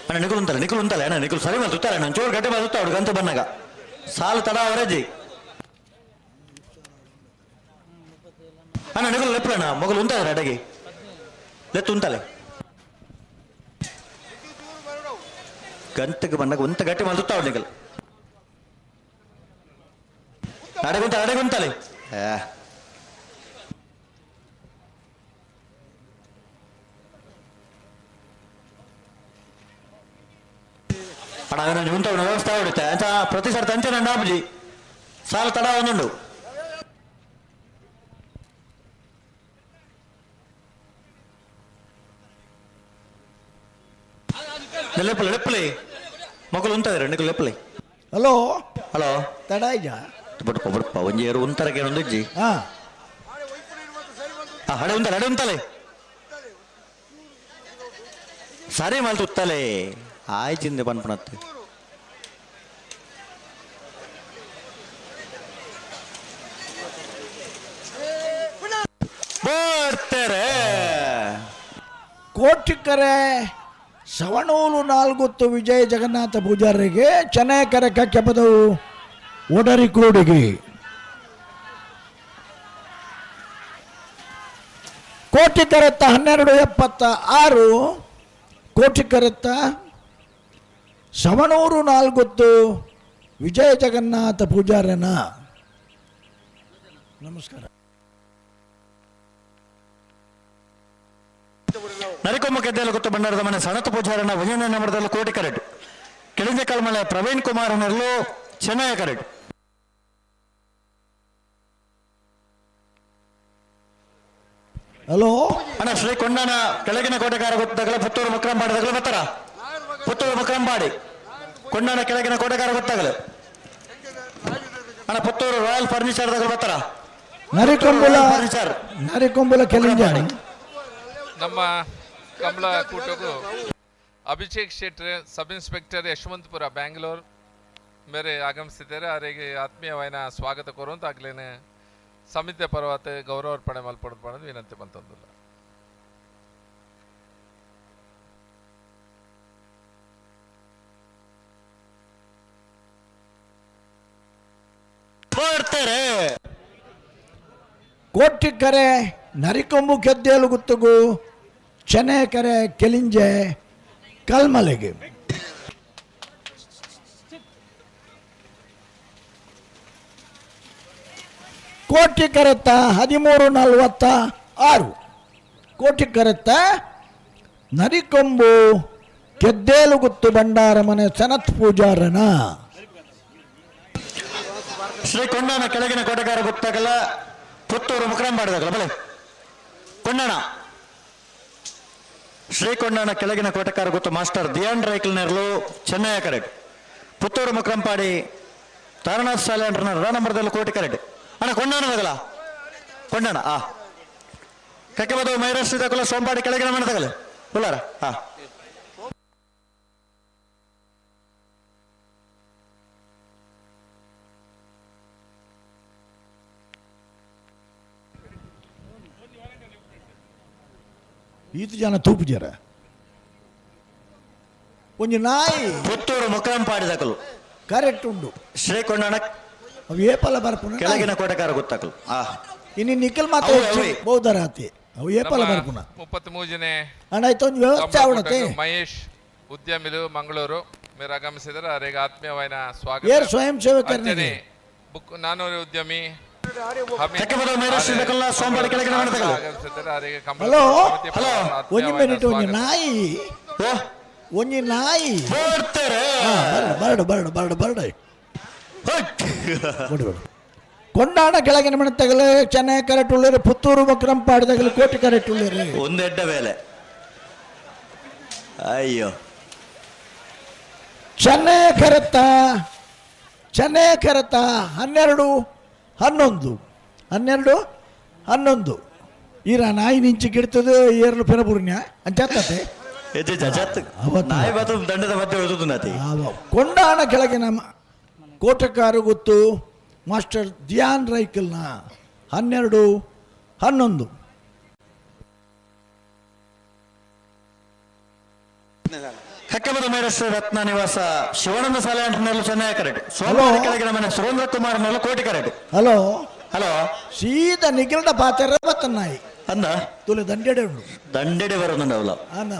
ಅಣ್ಣ ನಿಗುಲ್ ಉಂಟಲ್ಲ ನಿಗುಲ್ ಉಂಟಲ್ಲ ಅಣ್ಣ ನಿಗುಲ್ ಸರಿ ಮೇಲೆ ತುತ್ತಾರೆ ಅಣ್ಣ ಚೂರು ಗಟ್ಟಿ ಮೇಲೆ ತುತ್ತ ಗಂತ ಬನ್ನಾಗ ಸಾಲು ತಡ ಅವರೇಜಿ ಅಣ್ಣ ನಿಗುಲ್ ಲೆಪ್ಪಲಣ್ಣ ಮಗಲು ಉಂಟಾದ್ರೆ ಅಡಗಿ ಲೆತ್ತು ಉಂಟಲೆ ಗಂತಕ್ಕೆ ಬಂದಾಗ ಉಂತ ಗಟ್ಟಿ ಮೇಲೆ ತುತ್ತ ನಿಗಲ್ ಅಡಗುಂತ ಅಡಗುಂತಲೆ. ಅಣ್ಣ ಅದನ್ನ ಉಂಟ ವ್ಯವಸ್ಥೆ ಹೊಡಿತೆ ಅಂತ ಪ್ರತಿ ಸರ್ತಿ ಅಂಚೆ ಅಂಡಾಬುಜಿ ಸಾಲ ತಡ ಒಂದುಂಡು. ಲೆಪ್ಪಲೆ ಲೆಪ್ಪಲೆ ಮಕ್ಕಳು ಉಂಟಾದ್ರೆ ನಿಕಲ್ ಲೆಪ್ಪಲೆ. ಹಲೋ ಹಲೋ ತಡ ಇಜ ಬಡಪ ಬಡಪ ಒಂಜಿ ಏರು ಉಂತರಕ್ಕೆ ಒಂದು ಇಜ್ಜಿ. ಹಾ ಹಡೆ ಉಂತಲೆ ಹಡೆ ಉಂತಲೆ ಸರಿ ಮಲ್ತು ಉತ್ತಲೆ ಆಯ್ಚಿಂದೆ ಪನ್ಪಣತ್ತೆ. ಬರ್ತಾರೆ ಕೋಟಿಕರೆ ಸವಣೂರು ನಾಲ್ಗುತ್ತು ವಿಜಯ ಜಗನ್ನಾಥ ಪೂಜಾರಿಗೆ ಚೆನ್ನೈಕರೆ ಕಕ್ಕೆಪದವು ಒಡರಿ ಕೂಡಿಗೆ. ಕೋಟಿಕರೆತ್ತ 12:76 ಕೋಟಿಕರೆತ್ತ ಸವಣೂರು ನಾಲ್ಗುತ್ತು ವಿಜಯ ಜಗನ್ನಾಥ ಪೂಜಾರನ. ನಮಸ್ಕಾರ. ನರಿಕೊಮ್ಮ ಗೆದ್ದೆಲ್ಲ ಗೊತ್ತು ಭಂಡಾರದ ಮನೆ ಸಣತ ಪೂಜಾರನ ವಿಜಯನ ನಗರದಲ್ಲಿ ಕೋಟಿ ಕರೆಟ್ ಕೆಳಂಜ ಕಲ್ಮಲೆ ಪ್ರವೀಣ್ ಕುಮಾರ್ ನೆರಳು ಚೆನ್ನೈ ಕರೆಟ್. ಹಲೋ ಅಣ್ಣ ಶ್ರೀ ಕೊಂಡನ ಕೆಳಗಿನ ಕೋಟೆಗಾರ ಗೊತ್ತಾಗಲ್ಲ ಪುತ್ತೂರು ಮುಕ್ರಂಪಾಡಿ ತಗಲ ಬರ್ತಾರ ಪುತ್ತೂರು ಮುಕ್ರಂಪಾಡಿ ಕೊಂಡನ ಕೆಳಗಿನ ಕೋಟೆಗಾರ ಗೊತ್ತಾಗಲ್ಲ ಅಣ್ಣ ಪುತ್ತೂರು ರಾಯಲ್ ಫರ್ನಿಚರ್ ತಗಲ ಬರ್ತಾರ ನರಿಕೊಂಬುಲ ಫರ್ನಿಚರ್ ನರಿಕೊಂಬುಲ ಕೆಲಿಂಜ. ನಮ್ಮ ಕಮಲ ಕೂಟಗೂ ಅಭಿಷೇಕ್ ಶೆಟ್ರೆ ಸಬ್ ಇನ್ಸ್ಪೆಕ್ಟರ್ ಯಶವಂತಪುರ ಬ್ಯಾಂಗ್ಳೂರ್ ಮೇರೆ ಆಗಮಿಸಿದ್ದಾರೆ. ಅವರಿಗೆ ಆತ್ಮೀಯವಾದ ಸ್ವಾಗತ ಕೋರುವಂತ ಆಗ್ಲೇನೆ ಸಮಿತಿಯ ಪರವಾತ ಗೌರವಾರ್ಪಣೆ ಮಲ್ಪಡೋದು ವಿನಂತಿ ಬಂತಂದಿಲ್ಲ. ಬರ್ತಾರೆ ಕೋಟಿಕರೆ ನರಿಕೊಂಬು ಕೆದ್ದೇಲು ಗುತ್ತುಗು ಚೆನ್ನೆಕರೆ ಕೆಲಿಂಜೆ ಕಲ್ಮಲೆಗೆ. ಕೋಟಿ ಕರೆತ್ತ 13:46 ಕೋಟಿ ಕರೆತ್ತ ನರಿಕೊಂಬು ಕೆದ್ದೇಲುಗುತ್ತು ಭಂಡಾರ ಮನೆ ಸನತ್ ಪೂಜಾರನ. ಶ್ರೀ ಕೊಂಡಣ ಕೆಳಗಿನ ಕೋಟೆಗಾರ ಗೊತ್ತಾಗಲ್ಲ ಪುತ್ತೂರು ಮುಕ್ರಂಬಾಡಿದಾಗಲ್ಲ ಬಲೆ ಕೊಂಡಣ ಶ್ರೀ ಕೊಂಡಣ ಕೆಳಗಿನ ಕೋಟೆಕಾರ ಗೊತ್ತು ಮಾಸ್ಟರ್ ದಿಯಾನ್ ರೈಕಲ್ ನೆರಳು ಚೆನ್ನಯ್ಯ ಕರೆಟ್ ಪುತ್ತೂರು ಮುಕ್ರಂಪಾಡಿ ತಾರನಾಥ್ ಶಾಲೆ ಅಂಡ್ರನ ನಂಬರ್ದಲ್ಲಿ ಕೋಟೆ ಕರೆಟ್ ಅಣ್ಣ ಕೊಂಡಣದಾಗಲ್ಲ ಕೊಂಡಣ ಆ ಕಕ್ಕೆ ಮೈರಾಷ್ಟ್ರ ತಗಲ ಸೋಂಪಾಡಿ ಕೆಳಗಿನ ಮನೆ ತಗಲ ಉಲ್ಲಾರ ಹಾ. ಈತ ಜನ ತೂಪುಜರ ಒಂಜಿ ನಾಯಿ ಪುತ್ತೂರು ಮುಕ್ರಂಪಾಡಿ ದಕಲು ಕರೆಕ್ಟ್ ಉಂಡು ಶ್ರೀಕೊಂಡಣ ಅವು ಏಪಲ ಬರ್ಪುನ ಕೆಳಗಿನ ಕೋಟೆಕಾರ ಗೊತ್ತಾಕಲು ಆ ಇನ್ನು ನಿಖಲ್ ಮಾತ್ರ ಅವು ಅವೇ. ಬೌದ್ಧರಾತಿ ಅವು ಏಪಲ ಬರ್ಪುನ 33ನೇ ಅಣ್ಣ ಆಯ್ತು ಒಂದು ವ್ಯವಸ್ಥೆ ಅವಣತೆ ಮಹೇಶ್ ಉದ್ಯಮಿಲು ಮಂಗಳೂರು మీరు ಆಗಮಿಸಿದರೆ ಅವರಿಗೆ ಆತ್ಮೀಯವಾದ ಸ್ವಾಗತ. ಏರ್ ಸ್ವಯಂ ಸೇವಕರನಿಗೆ. ಅಂಚನೆ ಬುಕ್ ನಾನೂರು ಉದ್ಯಮಿ ಹಮೀದ್ ತೆಕ್ಕಬದ ಮೇರಶ್ರೀ ದಕಲ್ಲ ಸೋಂಬಾಡಿ ಕೆಳಗಿನ ಮನೆ ತಗಲು. ಆಗಮಿಸಿದರೆ ಅವರಿಗೆ ಕಂಬಳ ಹಲೋ ಸಮಿತಿ ಹಲೋ ಪರವಾಗಿ ಒಂಜಿ ಆತ್ಮೀಯವಾದ ಮಿನಿಟ್ ಒಂಜಿ ಸ್ವಾಗತ. ನಾಯಿ ಒಂಜಿ ನಾಯಿ ಬರ್ತಾರೆ ಬರಡು ಬರಡು ಬರಡು ಬರಡು ಬಿಡು ಬಿಡು. ಕೊಂಡಾಣ ಕೆಳಗಿನ ಮನೆ ತಗಲು ಚೆನ್ನೈ ಕರೆಕ್ಟ್ ಉಳ್ಳೇರು ಪುತ್ತೂರು ಮುಕ್ರಂಪಾಡಿ ತಗಲು ಕೋಟೆ ಕರೆಕ್ಟ್ ಉಳ್ಳೇರು ಒಂದೆಡ್ಡ ಬೇಲೆ ಅಯ್ಯೋ ಚೆನ್ನೈ ಕರೆತ ಚೆನ್ನೈ ಕರೆತ 12 11 12 11 ಈರ ನಾಯಿ ನಿಂಚಿ ಗಿಡ್ತದೆ ಏರ್ಲು ಪೆರಬುರ್ನ್ಯ ಅಂಚಾತತೆ ಹೆಜ್ಜೆ ಜಜತ್ ನಾಯಿ ಬಾತು ದಂಡದ ಮಧ್ಯೆ ಉಳಿದು ನಾತಿ ಕೊಂಡಾಣ ಕೆಳಗಿನ ಕೋಟೆಕಾರು ಗೊತ್ತು ಮಾಸ್ಟರ್ ಧ್ಯಾನ್ ರೈಕಲ್ನ 12 11. ಕಕ್ಕಬದ ಮೇರಶ್ರೀ ರತ್ನ ನಿವಾಸ ಶಿವಾನಂದ ಸಾಲೆ ಅಂಟನಲ್ಲಿ ಚೆನ್ನೈ ಕರೆಕ್ಟ್ ಸೋಮವಾರ ಕೆಳಗಿನ ಮನೆ ಸುರೇಂದ್ರ ಕುಮಾರ್ ನೆಲ್ಲ ಕೋಟಿ ಕರೆಕ್ಟ್. ಹಲೋ ಹಲೋ ಸೀದಾ ನಿಖಿಲ್ಡ ಪಾತೆರ ಬತ್ತ ನಾಯಿ ಅಂದ ತುಲೆ ದಂಡೆಡೆ ಉಂಡು ದಂಡೆಡೆ ಬರೋದುಂಡವಲ್ಲ ಅಂದ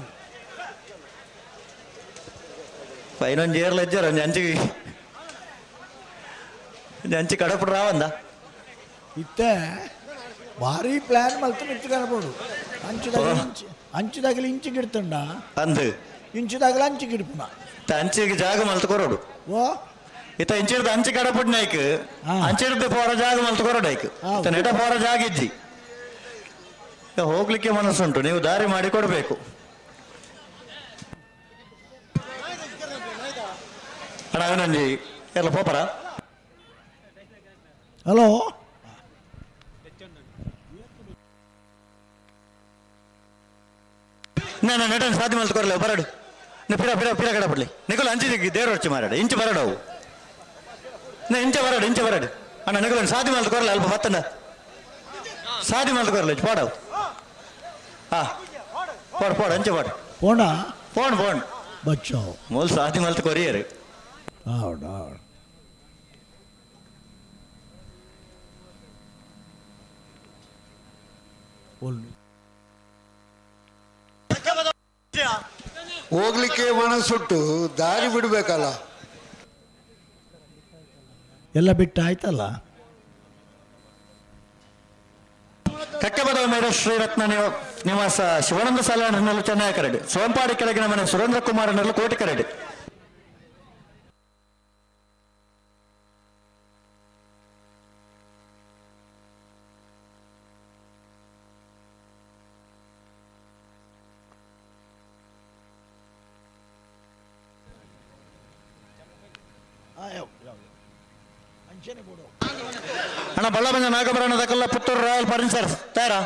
ಪೈನೊಂದು ಏರ್ಲ ಇಜ್ಜಾರ ಒಂಜಿ ಅಂಚಿ ಒಂಜಿ ಅಂಚಿ ಕಡಪುಡು ರಾವಂದ ಇತ್ತೆ ಭಾರಿ ಪ್ಲಾನ್ ಮಲ್ತು ನಿಂತು ಕನಪೋಡು ಅಂಚು ತಗಲಿ ಇಂಚು ಅಂಚು ತಗಲಿ ಇಂಚು ಗಿಡ್ತುಂಡ ಅಂದು ಇಂಚು ತಗಲಿ ಅಂಚು ಗಿಡ್ಪುನ ಅಂಚಿಗೆ ಜಾಗ ಮಲ್ತು ಕೊರೋಡು ಓ ಇತ್ತ ಇಂಚಿರ್ದ ಅಂಚಿ ಕಡಪುಡ್ ನಾಯ್ಕ್ ಅಂಚಿರ್ದ ಪೋರ ಜಾಗ ಮಲ್ತು ಕೊರೋಡು ಐಕ್ ಇತ್ತ ನೆಟ ಪೋರ ಜಾಗ ಇಜ್ಜಿ ಈಗ ಹೋಗ್ಲಿಕ್ಕೆ ಮನಸ್ಸುಂಟು ನೀವು ದಾರಿ ಮಾಡಿ ಕೊಡಬೇಕು ಅಣ್ಣ ಅವನಂಜಿ ಎಲ್ಲ ಪೋಪರ ಹಲೋ ನಾನು ನೆಟನ್ ಸಾಧ್ಯ ಮಲ್ತು ಕೊರಲೆ ಬರಡು ನಿ ಪಿರ ಪಿರ ಪಿರ ಕಡಪಡ್ಲಿ ನಿಕುಲು ಅಂಚಿ ದೇವ್ರ ಹೊಚ್ಚಿ ಮಾರಾಡ ಇಂಚು ಬರಡು ಅವು ನೇ ಇಂಚ ಬರಡು ಇಂಚ ಬರಡು ಅಣ್ಣ ನಿಕುಲು ಸಾಧ್ಯ ಮಲ್ತು ಕೊರಲೆ ಅಲ್ಪ ಬತ್ತಂಡ ಸಾಧ್ಯ ಮಲ್ತು ಕೊರಲೆ ಪೋಡವು ಹಾ ಪೋಡು ಪೋಡು ಅಂಚೆ ಪೋಡು ಪೋಣ ಫೋನ್ ಫೋನ್ ಬಚ್ಚೋ ಮೂಲ ಸಾಧ್ಯ ಮಲ್ತು ಕೊರಿಯರು ಹೌದು ಹೌದು ಹೋಗ್ಲಿಕ್ಕೆ ಮನಸ್ಸುಂಟು ದಾರಿ ಬಿಡ್ಬೇಕಲ್ಲ ಎಲ್ಲ ಬಿಟ್ಟು ಆಯ್ತಲ್ಲ ಕಕ್ಕಬದ ಮೇರೆ ಶ್ರೀರತ್ನ ನಿವಾಸ ಶಿವಾನಂದ ಸಾಲಾಂಡ್ರನಲ್ಲೂ ಚೆನ್ನೈ ಕರಡು ಸೋಂಪಾಡಿ ಕೆಳಗಿನ ಮನೆ ಸುರೇಂದ್ರ ಕುಮಾರನಲ್ಲೂ ಕೋಟಿ ಕರಡು ಅಣ್ಣ ಬಳ್ಳಬಂಜ ನಾಗಭರಣ ದಕಲ್ಲ ಪುತ್ತೂರು ರಾಯಲ್ ಫರ್ನಿಚರ್ಸ್ ತಯಾರಾ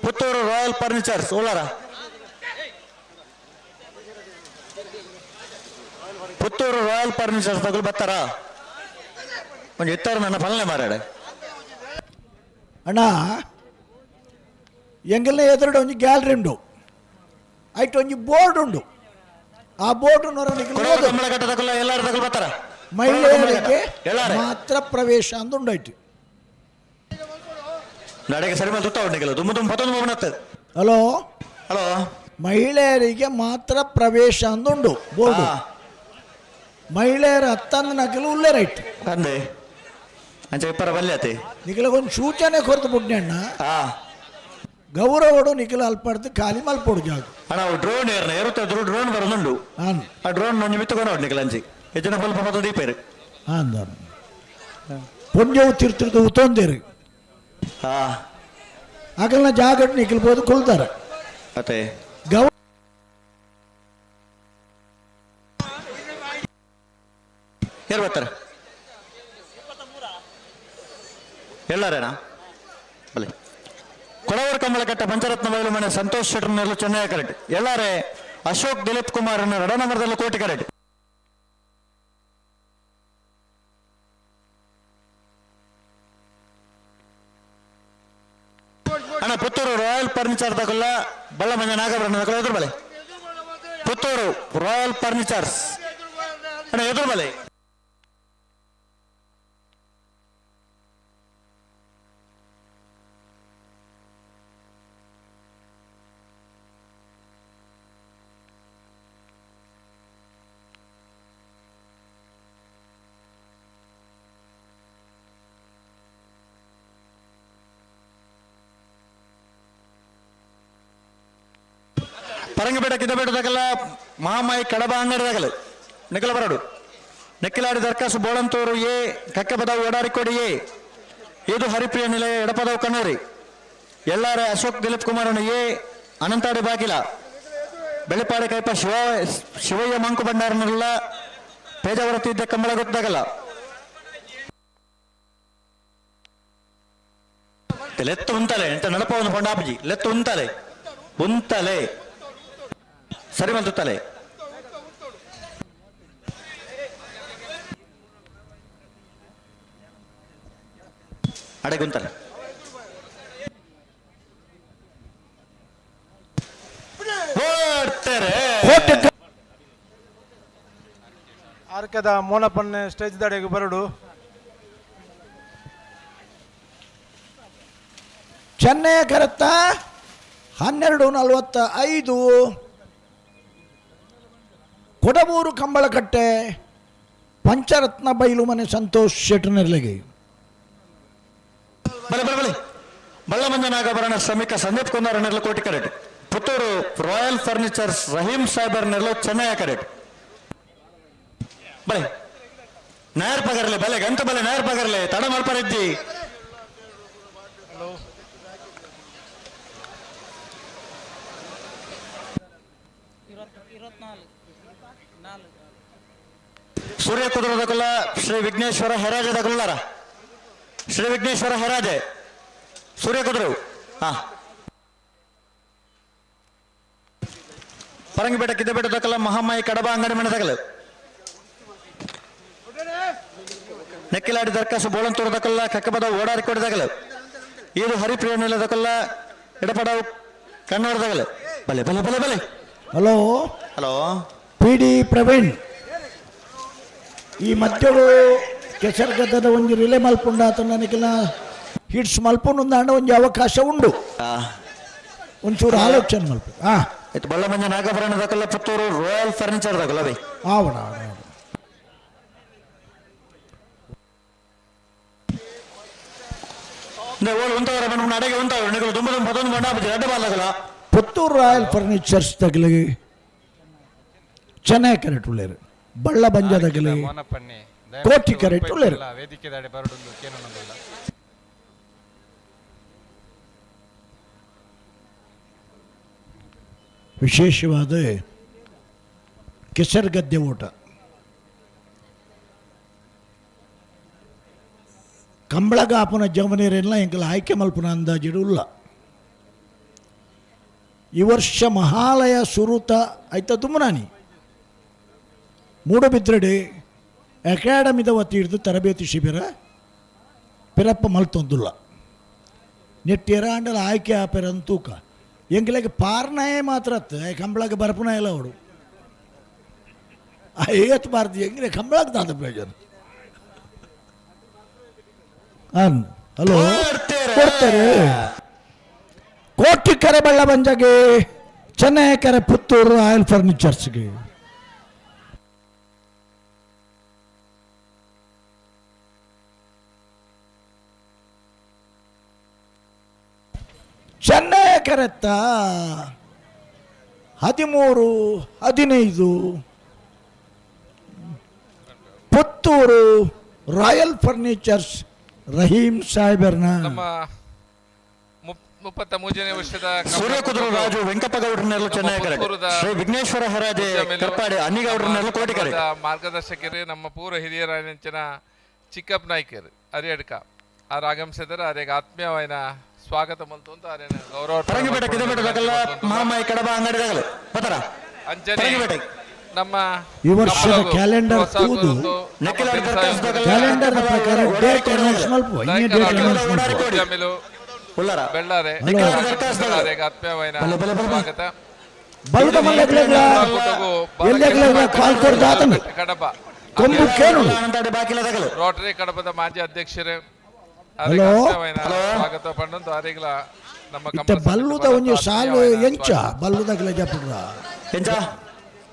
ಪುತ್ತೂರು ರಾಯಲ್ ಫರ್ನಿಚರ್ಸ್ ಉಳ್ಳಾರ ಪುತ್ತೂರು ರಾಯಲ್ ಫರ್ನಿಚರ್ಸ್ ತಗಲು ಬರ್ತಾರ ಒಂದು ಇತ್ತಾರ ನನ್ನ ಫಲನೆ ಮಾರಾಡ ಅಣ್ಣ ಎಂಗೆಲ್ಲ ಎದುರುಡೆ ಒಂಜಿ ಗ್ಯಾಲರಿ ಉಂಡು ಐಟ್ ಒಂಜಿ ಬೋರ್ಡ್ ಉಂಡು ಆ ಬೋರ್ಡ್ ಕಮಲಘಟ್ಟ ಎಲ್ಲಾರು ತಗಲು ಬರ್ತಾರ ಮಹಿಳೆಯರಿಗೆ ಎಲ್ಲಾರೆ ಮಾತ್ರ ಪ್ರವೇಶ ಅಂತ ಉಂಡಾಯ್ತು ನಡೆಗೆ ಸರಿ ಮೇಲೆ ತುತ್ತ ಉಂಡಿಗೆಲ್ಲ ದುಮ್ಮ ದುಮ್ಮ ಪತ್ತೊಂದು ಮನತ್ತು ಹಲೋ ಹಲೋ ಮಹಿಳೆಯರಿಗೆ ಮಾತ್ರ ಪ್ರವೇಶ ಅಂತ ಉಂಡು ಬೋರ್ಡ್ ಮಹಿಳೆಯರ ಹತ್ತಂದು ನಕಲು ಉಲ್ಲೇ ರೈಟ್ ಅಂದೆ ಅಂಚೆ ಇಪ್ಪರ ಬಲ್ಯತೆ ನಿಖಿಲಗೊಂದು ಸೂಚನೆ ಕೊರತು ಬುಡ್ನೆ ಅಣ್ಣ ಹಾ ಗೌರವಡು ನಿಖಿಲ ಅಲ್ಪಡ್ದು ಖಾಲಿ ಮಲ್ಪೊಡು ಜಾಗ ಅಣ್ಣ ಅವು ಡ್ರೋನ್ ಏರ್ನ ಏರುತ್ತೆ ಡ್ರೋನ್ ಬರೋದುಂಡು ಆ ಡ್ರೋನ್ ಒಂಜಿ ಮಿತ್ತುಕೊಂಡು ನಿಖಿಲ ಅಂಚಿ ಹೆಚ್ಚಿನ ಸ್ವಲ್ಪ ಪತ್ತ ದೀಪೇರು ಅಂದ ಪೊಂಜವು ತಿರ್ತಿರ್ದು ಉತ್ತೊಂದೇರು ಹಾ ಅಗಲ್ನ ಜಾಗಟ್ ನಿಖಿಲ್ಬೋದು ಕೊಲ್ತಾರೆ ಅತ್ತೆ ಗೌ ಯಾರು ಬರ್ತಾರೆ ಎಲ್ಲಾರೇನಾ ಬಲೆ ಕೊಡವೂರು ಕಮಲಕಟ್ಟ ಪಂಚರತ್ನ ಬಯಲು ಮನೆ ಸಂತೋಷ್ ಶೆಟ್ಟರ್ನಲ್ಲೂ ಚೆನ್ನೈ ಕರೆಕ್ಟ್ ಎಲ್ಲಾರೆ ಅಶೋಕ್ ದಿಲೀಪ್ ಕುಮಾರ್ ರಡನಮರದಲ್ಲೂ ಕೋಟಿ ಕರೆಕ್ಟ್ ಅಣ್ಣ ಪುತ್ತೂರು ರಾಯಲ್ ಫರ್ನಿಚರ್ ತಗೊಲ್ಲ ಬಳ್ಳಮಂಜ ನಾಗಭರಣ ತಗೊಲ್ಲ ಎದುರು ಬಲೆ. ಪುತ್ತೂರು ರಾಯಲ್ ಫರ್ನಿಚರ್ಸ್ ಅಣ್ಣ ಎದುರು ಬಲೆ. ಪರಂಗಿಪೇಟ ಕಿದ್ದಪೇಟದಾಗಲ್ಲ ಮಹಾಮಾಯಿ ಕಡಬ ಅಂಗಡಿದಾಗಲ್ಲ ನಿಖಲ ಬರಡು ನೆಕ್ಕಿಲಾಡಿ ದರ್ಕಾಸು ಬೋಳಂತೂರು ಎ ಕಕ್ಕಪದವು ಓಡಾರಿಕೋಡಿ ಎ ಇದು ಹರಿಪ್ರಿಯ ನಿಲಯ ಎಡಪದವು ಕಣ್ಣೂರಿ ಎಲ್ಲಾರೆ ಅಶೋಕ್ ದಿಲೀಪ್ ಕುಮಾರನ್ ಎ ಅನಂತಾಡಿ ಬಾಗಿಲ ಬೆಳಿಪಾಡಿ ಕೈಪ ಶಿವಯ್ಯ ಮಂಕು ಭಂಡಾರನೆಲ್ಲ ಪೇಜಾವರ ತೀರ್ಥ ಕಂಬಳ ಗೊತ್ತಾಗಲ್ಲ ಲೆತ್ತು ಉಂತಲೆ ಎಂತ ನಡಪವನ್ನು ಪಂಡಾಪಜಿ ಲೆತ್ತು ಉಂತಲೆ ಉಂತಲೆ ಸರಿ ಮಲ್ತುತ್ತಲೆ ಅಡೆಗುಂತಲೆ ಆರ್ಕದ ಮೋನಪ್ಪನ ಸ್ಟೇಜ್ ದಡೆಗೆ ಬರಡು. ಚೆನ್ನೈ ಕರತ್ತ 12:45 ಕೊಡಬೂರು ಕಂಬಳಕಟ್ಟೆ ಪಂಚರತ್ನ ಬೈಲು ಮನೆ ಸಂತೋಷ್ ಶೆಟ್ಟರ್ನೆರ್ಲಿಗೆ. ಬಲೆ ಬಲೆ ಬಲೆ ಬಳ್ಳಮಂಜ ನಾಗಭರಣ ಶ್ರಮಿಕ ಸಂದೀಪ್ ಕುಮಾರ್ ನೆರ್ಲು ಕೋಟಿ ಕರೆಟ್. ಪುತ್ತೂರು ರಾಯಲ್ ಫರ್ನಿಚರ್ಸ್ ರಹೀಂ ಸಾಹೇಬರ್ ನೆರ್ಲು ಚೆನ್ನೈ ಕರೆಟ್. ಬಲೆ ನಾಯರ್ ಪಗರ್ಲೆ ಬಲೆ ಗಂತ ಬಲೆ ನಾಯರ್ ಪಗರ್ಲೆ ತಡ ಮಲ್ಪರಿದ್ದಿ. ಸೂರ್ಯ ಕುದುರದಕುಲ ಶ್ರೀ ವಿಘ್ನೇಶ್ವರ ಹೆರಾಜದ ಕುಲ್ಲರ ಶ್ರೀ ವಿಘ್ನೇಶ್ವರ ಹೆರಾಜೆ ಸೂರ್ಯ ಕುದುರು. ಹಾ ಪರಂಗಿಪೇಟ ಕಿದ್ದಪೇಟ ದಕಲ ಮಹಾಮಾಯಿ ಕಡಬ ಅಂಗಡಿ ಮನೆ ತಗಲು ನೆಕ್ಕಿಲಾಡಿ ದರ್ಕಾಸು ಬೋಳಂತೂರು ದಕಲ್ಲ ಕಕ್ಕಬದ ಓಡಾರಿಕೋಡಿ ತಗಲು ಇದು ಹರಿಪ್ರಿಯ ನಿಲದಕಲ್ಲ ಎಡಪಡವು ಕನ್ನಡ ತಗಲು ಬಲೆ ಬಲೆ ಬಲೆ ಬಲೆ. Hello hello P D Praveen ಈ ಮಧ್ಯಡು ಕೆಸರ್ಗದ್ದದ ಒಂಜಿ ರಿಲೇ ಮಲ್ಪುಂಡ ನನಗೆಲ್ಲ ಹಿಡ್ಸ್ ಮಲ್ಪುಂಡು ಅಂಡ ಒಂಜಿ ಅವಕಾಶ ಉಂಡು ಒಂಚೂರು ಆಲೋಚನೆ ಮಲ್ಪ. ಹಾ ಆಯ್ತು ಬಳ್ಳಮಂಜ ನಾಗಭರಣ ದಕಲ್ಲ ಪುತ್ತೂರು ರಾಯಲ್ ಫರ್ನಿಚರ್ ದಕಲ್ಲ ಬೈ. ಆವಣ ಓಳು ಉಂತವರ ಬಂದು ಅಡೆಗೆ ಉಂತವರು ನಿಗಲು ತುಂಬ ತುಂಬ ಪದೊಂದು ಬಂಡ ರಡ್ಡ ಬಾಲಗಲ. ಪುತ್ತೂರು ರಾಯಲ್ ಫರ್ನಿಚರ್ಸ್ ತಗಲಿ ಚೆನ್ನೈ ಕರೆಕ್ಟ್ ಉಳ್ಳೇರು ಬಳ್ಳ ಬಂಜದಗಲಿ ಕೋಟಿ ಕರೆಕ್ಟ್ ಉಳ್ಳೇರು. ವೇದಿಕೆ ದಾಡೆ ಬರಡೊಂದು ಕೇನೊಂದಿಲ್ಲ. ವಿಶೇಷವಾದ ಕೆಸರುಗದ್ದೆ ಓಟ ಕಂಬಳಗಾಪನ ಜವನೀರೆಲ್ಲ ಎಂಕಲ ಆಯ್ಕೆ ಮಲ್ಪುನ ಅಂದಾಜಿಡು ಉಲ್ಲ. ಈ ವರ್ಷ ಮಹಾಲಯ ಸುರುತ ಆಯ್ತ ತುಮ್ಮನಾನಿ ಮೂಡಬಿದ್ರಡೆ ಅಕಾಡೆಮಿದ ವತಿ ಹಿಡಿದು ತರಬೇತಿ ಶಿಬಿರ ಪಿರಪ್ಪ ಮಲ್ತೊಂದುಲ್ಲ ನೆಟ್ಟಿರ ಆಯ್ಕೆ ಆಪೆರ ತೂಕ ಎಂಕಲೆಗೆ ಪಾರ್ನಾಯೇ ಮಾತ್ರ ಅತ್ತ ಕಂಬಳಕ್ಕೆ ಬರಪುನ ಇಲ್ಲ ಅವಡು ಏತ್ ಬಾರ್ದು ಹೆಂಗ್ರೆ ಕಂಬಳಕ್ಕೆ ದಾದ ಪ್ರಯೋಜನ. ಅನ್ ಹಲೋ ಕೊಡ್ತಾರೆ ಕೋಟಿ ಕರೆ ಬಳ್ಳ ಬಂಜಾಗೆ ಚೆನ್ನೈ ಕರೆ ಪುತ್ತೂರು ಆಯಿಲ್ ಫರ್ನಿಚರ್ಸ್ಗೆ. ಚೆನ್ನೈ ಕರೆತ್ತ 13-15 ಪುತ್ತೂರು ರಾಯಲ್ ಫರ್ನಿಚರ್ಸ್ ರಹೀಂ ಸಾಹೇಬರ್ನ ನಮ್ಮ 33ನೇ ವರ್ಷದ ಸೂರ್ಯ ಕುದುರು ರಾಜು ವೆಂಕಪ್ಪ ಗೌಡ್ರನ್ನೆಲ್ಲ ಚೆನ್ನೈ ಕರೆ ಶ್ರೀ ವಿಘ್ನೇಶ್ವರ ಹೆರಾಜೆ ಕರ್ಪಾಡಿ ಅನ್ನಿಗೌಡ್ರನ್ನೆಲ್ಲ ಕೋಟಿ ಕರೆ ಮಾರ್ಗದರ್ಶಕರು ನಮ್ಮ ಪೂರ್ವ ಹಿರಿಯರಾಯಂಚಿನ ಚಿಕ್ಕಪ್ಪ ನಾಯ್ಕರು ಅರಿಯಡ್ಕ ಆರು ಆಗಮಿಸಿದರೆ ಆರ್ಯಗೆ ಆತ್ಮೀಯವಾದ ಸ್ವಾಗತ ಮಂತು ಅಂತ ಆರ್ಯನ ಗೌರವ ಪರಂಗಿಪೇಟೆ ಕಿದಪೇಟೆ ದಾಖಲ ಮಹಾಮಾಯಿ ಕಡಬ ಅಂಗಡಿ ದಾಖಲೆ ಬತ್ತರ ಅಂಚನೆ ಪರಂಗಿಪೇಟೆ. ನಮ್ಮ ಈ ವರ್ಷದ ಕ್ಯಾಲೆಂಡರ್ ತೂದು ಕ್ಯಾಲೆಂಡರ್ ಪ್ರಕಾರ ಡೇಟ್ ಅನೌನ್ಸ್ ಮಲ್ಪ ಇನ್ನೇ ಡೇಟ್ ಅನೌನ್ಸ್ ಮಲ್ಪ. ಉದ್ಯಮಿಲು ಉಲ್ಲರ ಬೆಳ್ಳಾರೆ ಆತ್ಮೀಯವಾಯಿನ ಸ್ವಾಗತ. ಬಲ್ದ ಮಲ್ಲಗ್ಲೆಗ್ಲ ಎಲ್ಲೆಗ್ಲೆಗ್ಲ ಕಾಲ್ ಕೊರ್ದು ಆತನು ಕಡಬ ಕೊಂಬು ಕೇಳು. ರೋಟರಿ ಕಡಬದ ಮಾಜಿ ಅಧ್ಯಕ್ಷರೇ ಹಲೋ. ಸ್ವಾಗತ ಪಂಡಂದು ಆರಿಗ್ಲ ನಮ್ಮ ಇತ್ತ ಬಲ್ಲುದ ಒಂಜಿ ಸಾಲು ಎಂಚ ಬಲ್ಲುದಗ್ಲ ಜಪುಡ್ರ ಎಂಚ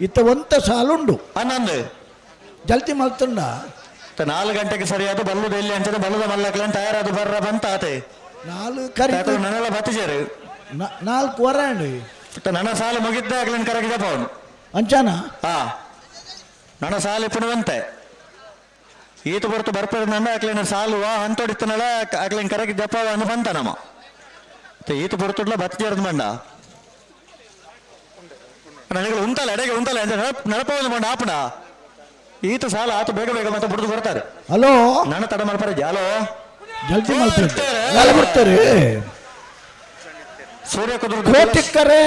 ಇತ್ತ ಒಂತ ಸಾಲುಂಡು ಹನ್ನೊಂದು ಜಲ್ದಿ ಮಲ್ತುಂಡ 4 ಗಂಟೆಗೆ ಸರಿಯಾದ ಬಲ್ಲುದ ಎಲ್ಲಿ ಅಂಚನೆ ಬಲ್ಲುದ ಮಲ್ಲಕ್ಲನ್ ತಯಾರಾದ ಬರ್ರ ಬಂತ ಆತೆ ನಾಲ್ ಕರಿ ನನ್ನೆಲ್ಲ ಬತ್ತಿಜೇರು ನಾಲ್ಕು ವರ ನನ್ನ ಸಾಲು ಮುಗಿದ್ದೆ ಆಗ್ಲನ್ ಕರಗಿ ಜಪವನು ಅಂಚಾನ ಹಾ ನನ್ನ ಸಾಲು ಪುಣವಂತೆ ಈತ ಬರ್ತು ಬರ್ಪದ ನಂಡ ಆಕ್ಲೇನ ಸಾಲು ವಾ ಹಂತೊಡಿತ್ತನಳ ಆಗ್ಲೇನ್ ಕರಗಿ ಜಪಾವ ಅನ್ನು ಬಂತ ನಮ್ಮ ಈತ ಬರ್ತುಡ್ಲ ಬತ್ತಿಜೇರ್ದು ಮಂಡ ನನಗೆ ಉಂಟಲ್ಲ ಎಡೆಗೆ ಉಂಟಲ್ಲ ನಡಪವಲ್ಲ ಮಂಡ ಆಪಣ ಈತ ಸಾಲ ಆತ ಬೇಗ ಬೇಗ ಮತ್ತೆ ಬಿಡ್ದು ಬರ್ತಾರೆ. ಹಲೋ ನನ್ನ ತಡ ಮಾಡ್ತಾರೆ ಹಲೋ ಜಲ್ದಿ ಮಾಡ್ತಾರೆ ಬರ್ತಾರೆ. ಸೂರ್ಯ ಕುದುರೆ ಕೋಟಿಕ್ಕರೆ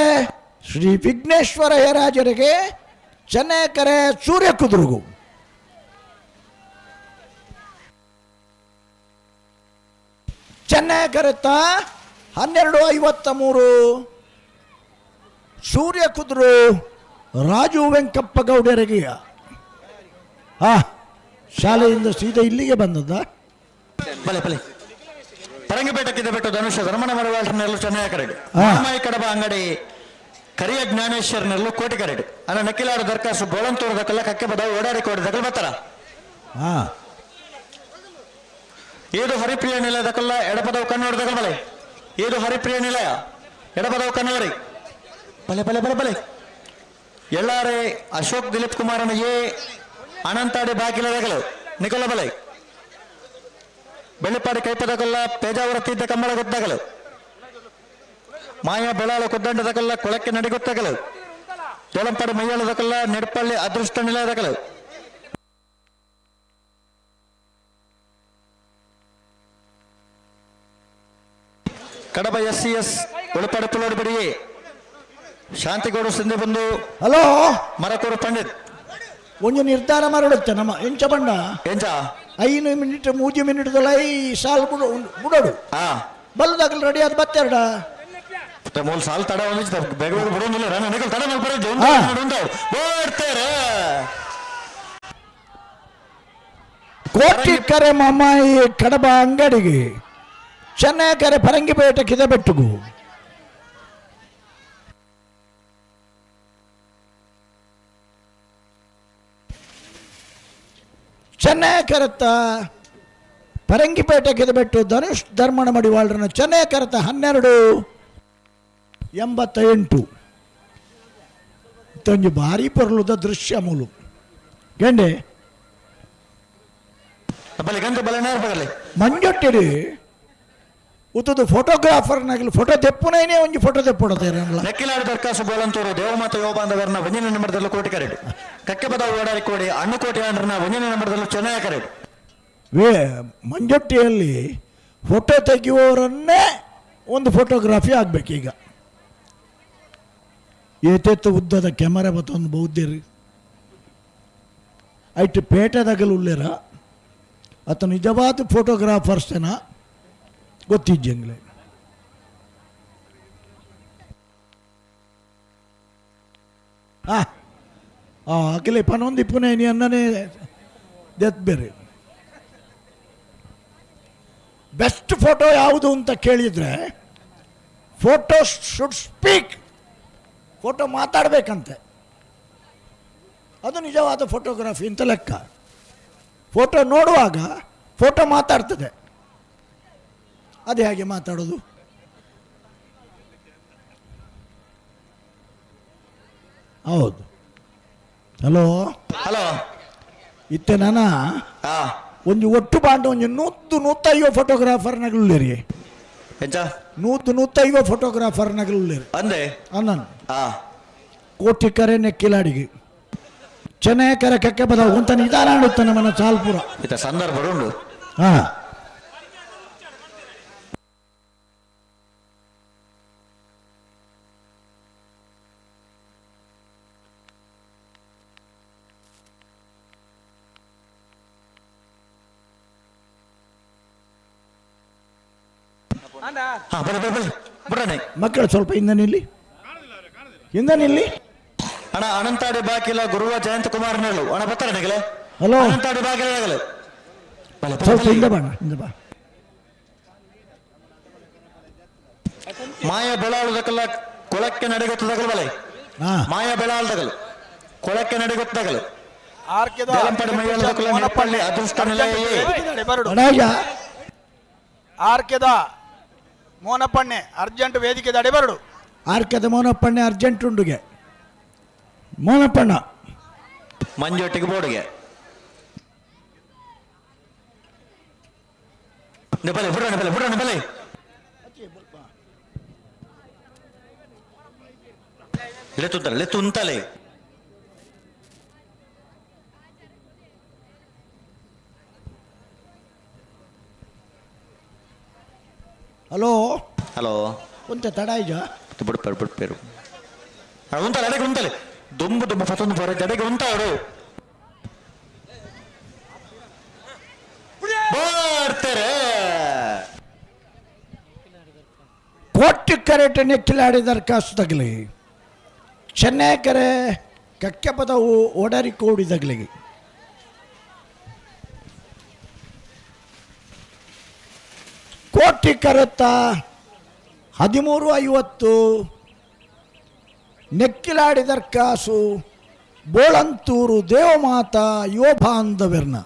ಶ್ರೀ ವಿಘ್ನೇಶ್ವರ ಹೆರಾಜರಿಗೆ ಚೆನ್ನಕರೆ ಸೂರ್ಯ ಕುದುರುಗು ಚೆನ್ನೈ ಕರೆತ 12:53 ಸೂರ್ಯ ಕುದುರು ರಾಜು ವೆಂಕಪ್ಪ ಗೌಡರಿಗೆ. ಹಾ ಶಾಲೆಯಿಂದ ಸೀದಾ ಇಲ್ಲಿಗೆ ಬಂದದ್ದ. ಬಲೆ ಬಲೆ ಪರಂಗಿಪೇಟಕ್ಕಿದ್ದ ಬಿಟ್ಟು ಧನುಷ್ಯ ಧರ್ಮನ ಮರವಾಳ್ನೆಲ್ಲೂ ಚೆನ್ನೈ ಕರಡು ಮಾಮಾಯಿ ಕಡಬ ಅಂಗಡಿ ಕರಿಯ ಜ್ಞಾನೇಶ್ವರನೆಲ್ಲೂ ಕೋಟಿ ಕರಡು ಅನ್ನ ನಕ್ಕಿಲಾಡು ದರ್ಕಾಸು ಬೋಳಂತೂರು ದಕ್ಕಲ್ಲ ಕಕ್ಕೆ ಬದ ಓಡಾಡಿ ಕೋಟಿ ದಕ್ಕಲ್ ಬರ್ತಾರ. ಏದು ಹರಿಪ್ರಿಯ ನಿಲಯ ದಕ್ಕಲ್ಲ ಎಡಪದವು ಕನ್ನೋಡಿ ದಕ್ಕಲ್ ಬಲೆ ಏದು ಹರಿಪ್ರಿಯ ನಿಲಯ ಎಡಪದವು ಕನ್ನೋಡಿ ಬಲೆ ಬಲೆ ಬಲೆ ಬಲೆ ಎಲ್ಲಾರೆ ಅಶೋಕ್ ದಿಲೀಪ್ ಕುಮಾರನ ಎ ಅನಂತಾಡಿ ಬಾಕಿಲ ದಗಲು ನಿಕೊಲ ಬಲೆ ಬೆಳ್ಳಿಪಾಡಿ ಕೈಪದಕಲ್ಲ ಪೇಜಾವರ ತೀರ್ಥ ಕಂಬಳ ಗೊತ್ತಾಗಲು ಮಾಯಾ ಬೆಳಾಳ ಕುದ್ದಂಡದಕಲ್ಲ ಕೊಳಕ್ಕೆ ನಡಿಗೊತ್ತಾಗಲು ತೋಳಂಪಾಡಿ ಮೈಯಾಳದಕಲ್ಲ ನೆಡ್ಪಳ್ಳಿ ಅದೃಷ್ಟ ನಿಲಯದಕಲು Kadaba S C S Olapady Pulodu ಬಿಡಿಯೇ ಶಾಂತಿಗೌಡ ಸಿಂಧೆ ಬಂದು ಹಲೋ ಮರಕೂರು ಪಂಡಿತ್ ಒಂದು ನಿರ್ಧಾರ ಮಾಡುತ್ತೆ ನಮ್ಮ ಎಂಚ ಬಣ್ಣ ಎಂಚ 5 ಮಿನಿಟ್ 3 ಮಿನಿಟ್ I ಸಾಲು ಬಿಡು ಬಿಡೋಡು ಬಲ್ಲದಾಗಲು ರೆಡಿ ಆದ ಬತ್ತೆರಡ ಮೂಲ ಸಾಲು ತಡ ಒಂದು ಬೇಗ ಬೇಗ ಬಿಡೋದಿಲ್ಲ ನನಗೆ ತಡ ಮಾಡ್ತಾರೆ. ಕೋಟಿ ಕರೆ ಮಾಮಾಯಿ ಕಡಬ ಅಂಗಡಿಗೆ ಚೆನ್ನೈ ಕರೆ ಪರಂಗಿಪೇಟೆ ಕಿದಬೆಟ್ಟುಗು ಚೆನ್ನೈ ಕರೆತ ಪರಂಗಿಪೇಟೆ ಕಿದಬೆಟ್ಟು ಧನುಷ್ ಧರ್ಮಣ ಮಡಿವಾಳ್ರನ್ನ ಚೆನ್ನೈ ಕರೆತ 12:88 ಇತ್ತೊಂಜಿ ಭಾರಿ ಪೊರ್ಲುದ ದೃಶ್ಯ ಮೂಲು ಗಂಡೆ ಮಂಜೊಟ್ಟಿಡಿ ಉತ್ತದ ಫೋಟೋಗ್ರಾಫರ್ನಾಗಲಿ ಫೋಟೋ ತೆಪ್ಪುನೈನೇ ಒಂಜಿ ಫೋಟೋ ತೆಪ್ಪುಡತೇರಲ್ಲ. ನೆಕ್ಕಿಲಾಡಿ ದರ್ಕಾಸು ಬೋಲಂತೂರು ದೇವಮಾತ ಯೋಬಾಂಧವರನ್ನ ಒಂದನೇ ನಂಬರ್ದಲ್ಲೂ ಕೋಟಿ ಕರೆಡು ಕಕ್ಕೆ ಬದ ಓಡಾರಿ ಕೋಡಿ ಅಣ್ಣು ಕೋಟಿ ಅಂಡ್ರನ್ನ ಒಂದನೇ ನಂಬರ್ದಲ್ಲೂ ಚೆನ್ನೈ ಕರೆಡು. ವೇ ಮಂಜೊಟ್ಟಿಯಲ್ಲಿ ಫೋಟೋ ತೆಗೆಯುವವರನ್ನೇ ಒಂದು ಫೋಟೋಗ್ರಾಫಿ ಆಗಬೇಕೀಗ. ಏತೆತ್ತು ಉದ್ದದ ಕ್ಯಾಮರಾ ಬತ್ತೊಂದು ಬೌದ್ಧರಿ ಐಟ್ ಪೇಟೆದಾಗಲು ಉಳ್ಳೇರ ಆತ ನಿಜವಾದ ಫೋಟೋಗ್ರಾಫರ್ಸ್ನ ಗೊತ್ತಿದ್ದಂಗ್ಲೆ. ಅಖಿಲೆ ಪನೊಂದು ಇಪ್ಪುನೆ ನೀ ಅನ್ನನೇ ದೆತ್ ಬೇರೆ ಬೆಸ್ಟ್ ಫೋಟೋ ಯಾವುದು ಅಂತ ಕೇಳಿದರೆ ಫೋಟೋ should speak, photo ಮಾತಾಡಬೇಕಂತೆ, ಅದು ನಿಜವಾದ ಫೋಟೋಗ್ರಫಿ ಅಂತ ಲೆಕ್ಕ. ಫೋಟೋ ನೋಡುವಾಗ ಫೋಟೋ ಮಾತಾಡ್ತದೆ, ಅದು ಹೇಗೆ ಮಾತಾಡೋದು? ಹೌದು. ಹಲೋ ಹಲೋ ಇತ್ತೆ ನಾನ ಒಂದು ಒಟ್ಟು ಬಾಂಡ ಒಂಜಿ 100-150 ಫೋಟೋಗ್ರಾಫರ್ನಗಲುಲ್ಲೇರಿ. ಎಂಚ 100-150 ಫೋಟೋಗ್ರಾಫರ್ನಗಲುಲ್ಲೇರಿ ಅಂದೆ ಅನ್ನನ್ ಕೋಟಿ ಕರೆ ನೆಕ್ಕಿಲಾಡಿಗೆ ಚೆನ್ನೈ ಕರೆ ಕಕ್ಕೆ ಬದ ಒಂತ ನಿಧಾನ ಆಡುತ್ತೆ ನಮ್ಮನ್ನ ಚಾಲ್ಪುರ ಇತ್ತ ಸಂದರ್ಭ ಉಂಡು. ಹಾ ಬಲೆ ಬಲೆ ಬಲೆ ಬುಡ್ರನೆ. ಮಕ್ಕಳು ಸ್ವಲ್ಪ ಹಿಂದೆ ನಿಲ್ಲಿ, ಹಿಂದೆ ನಿಲ್ಲಿ. ಅಣ್ಣ ಅನಂತಾಡಿ ಬಾಕಿಲ ಗುರುವ ಜಯಂತ ಕುಮಾರ್ ನೆರಳು ಅಣ್ಣ ಬರ್ತಾರೆ ನಗಲೆ. ಹಲೋ. ಅನಂತಾಡಿ ಬಾಕಿಲ ನಗಲು. ಬಲೆ ಬಲೆ ಸ್ವಲ್ಪ ಬಲೆ. ಹಿಂದೆ ಬಾ, ಹಿಂದೆ ಬಾ. ಮಾಯ ಬೆಳಾಳುದಕ್ಕೆಲ್ಲ ಕೊಳಕ್ಕೆ ನಡೆಗೊತ್ತದಗಲು ಬಲೆ. ಮಾಯ ಬೆಳಾಳ್ದಗಲು ಕೊಳಕ್ಕೆ ನಡೆಗೊತ್ತದಗಲು. ದೇಲಂಪಾಡಿ ಮೈಯಾಳದಕ್ಕಲ್ಲ ನೆಪ್ಪಳ್ಳಿ ಅದೃಷ್ಟ ನಿಲಯ. ಆರ್ಕೆದ ಮೋನಪ್ಪಣ್ಣೆ ಅರ್ಜೆಂಟ್ ವೇದಿಕೆ ದಡೆ ಬರಡು. ಆರ್ಕೆದ ಮೋನಪ್ಪಣ್ಣೆ ಅರ್ಜೆಂಟ್ ಉಂಡುಗೆ ಮೋನಪ್ಪಣ್ಣ. ಮಂಜೊಟ್ಟಿಗೆ ಬೋರ್ಡ್ಗೆ ಬಲೆ ಬುಡ್ರಣ ಬಲೆ ಬುಡ್ರಣ ಬಲೆ. ಲೆತ್ತುಂತಲೆ ಲೆತ್ತುಂತಲೆ. ಹಲೋ ಹಲೋ ಒಂತೆ ತಡ ಇಜ. ಬಿಡ್ಪೇರು ಬಿಡ್ಪೇರು ಉಂತಲೆ ಅಡೆಗೆ ಉಂತಲೆ ದುಂಬು ದುಂಬು ಫತೊಂದು ಬರ ಜಡೆಗೆ ಉಂತಾಡು ಬರ್ತಾರೆ. ಕೋಟಿ ಕರೆಟ್ ನೆಕ್ಕಿಲಾಡಿ ದರಖಾಸ್ತು ತಗಲಿ ಚೆನ್ನೈ ಕರೆ ಕಕ್ಕೆ ಪದವು ಒಡರಿ ಕೋಡಿ ತಗಲಿಗೆ. ಕೋಟಿ ಕರೆತ್ತ 13:50 ನೆಕ್ಕಿಲಾಡಿ ದರ್ಕಾಸು ಬೋಳಂತೂರು ದೇವಮಾತಾ ಯುವ ಬಾಂಧವ್ಯರ್ನ.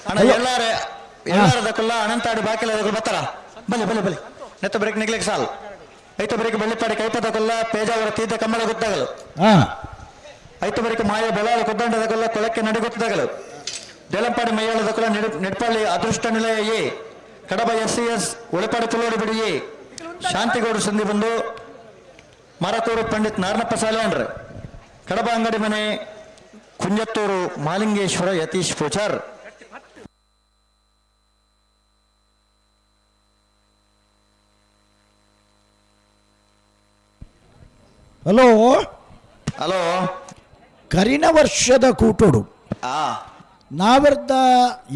ಅಣ್ಣ ಎಲ್ಲಾರೆ ಎಲ್ಲಾರದಕ್ಕಲ್ಲ ಅನಂತಾಡಿ ಬಾಕಿಲ ಬರ್ತಾರ ಬಲೆ ಬಲೆ ಬಲೆ. ನೆತ್ತ ಬ್ರೇಕ್ ನಿಗ್ಲಿಕ್ಕೆ ಸಾಲು ಐತ ಬ್ರೇಕ್ ಬೆಳ್ಳಿಪಾಡಿ ಕೈಪದಕ್ಕಲ್ಲ ಪೇಜಾವರ ತೀರ್ಥ ಕಮ್ಮಳ ಗೊತ್ತಾಗಲು. ಐತ ಬರಿಕ ಮಾಯ ಬೆಳಾಳ ಕುದ್ದಂಡದಕ್ಕಲ್ಲ ಕೊಳಕ್ಕೆ ನಡಿಗೊತ್ತದಾಗಲು. ದೇಲಂಪಾಡಿ ಮೈಯಾಳದಕ್ಕಲ್ಲ ನೆಡ್ಪಳ್ಳಿ ಅದೃಷ್ಟ ನಿಲಯ A Kadaba S C S Olapadu Pullodi ಬಿಡಿ ಎ ಶಾಂತಿಗೌಡ ಸಂಧಿ ಬಂದು ಮರಕೂರು ಪಂಡಿತ್ ನಾರನಪ್ಪ ಸಾಲ್ಯಾಂಡ್ರ ಕಡಬ ಅಂಗಡಿ ಮನೆ ಕುಂಜತ್ತೂರು ಮಾಲಿಂಗೇಶ್ವರ ಯತೀಶ್ ಪೂಜಾರ್. ಹಲೋ ಹಲೋ ಕರಿನ ವರ್ಷದ ಕೂಟೋಡು ನಾವೆರ್ದ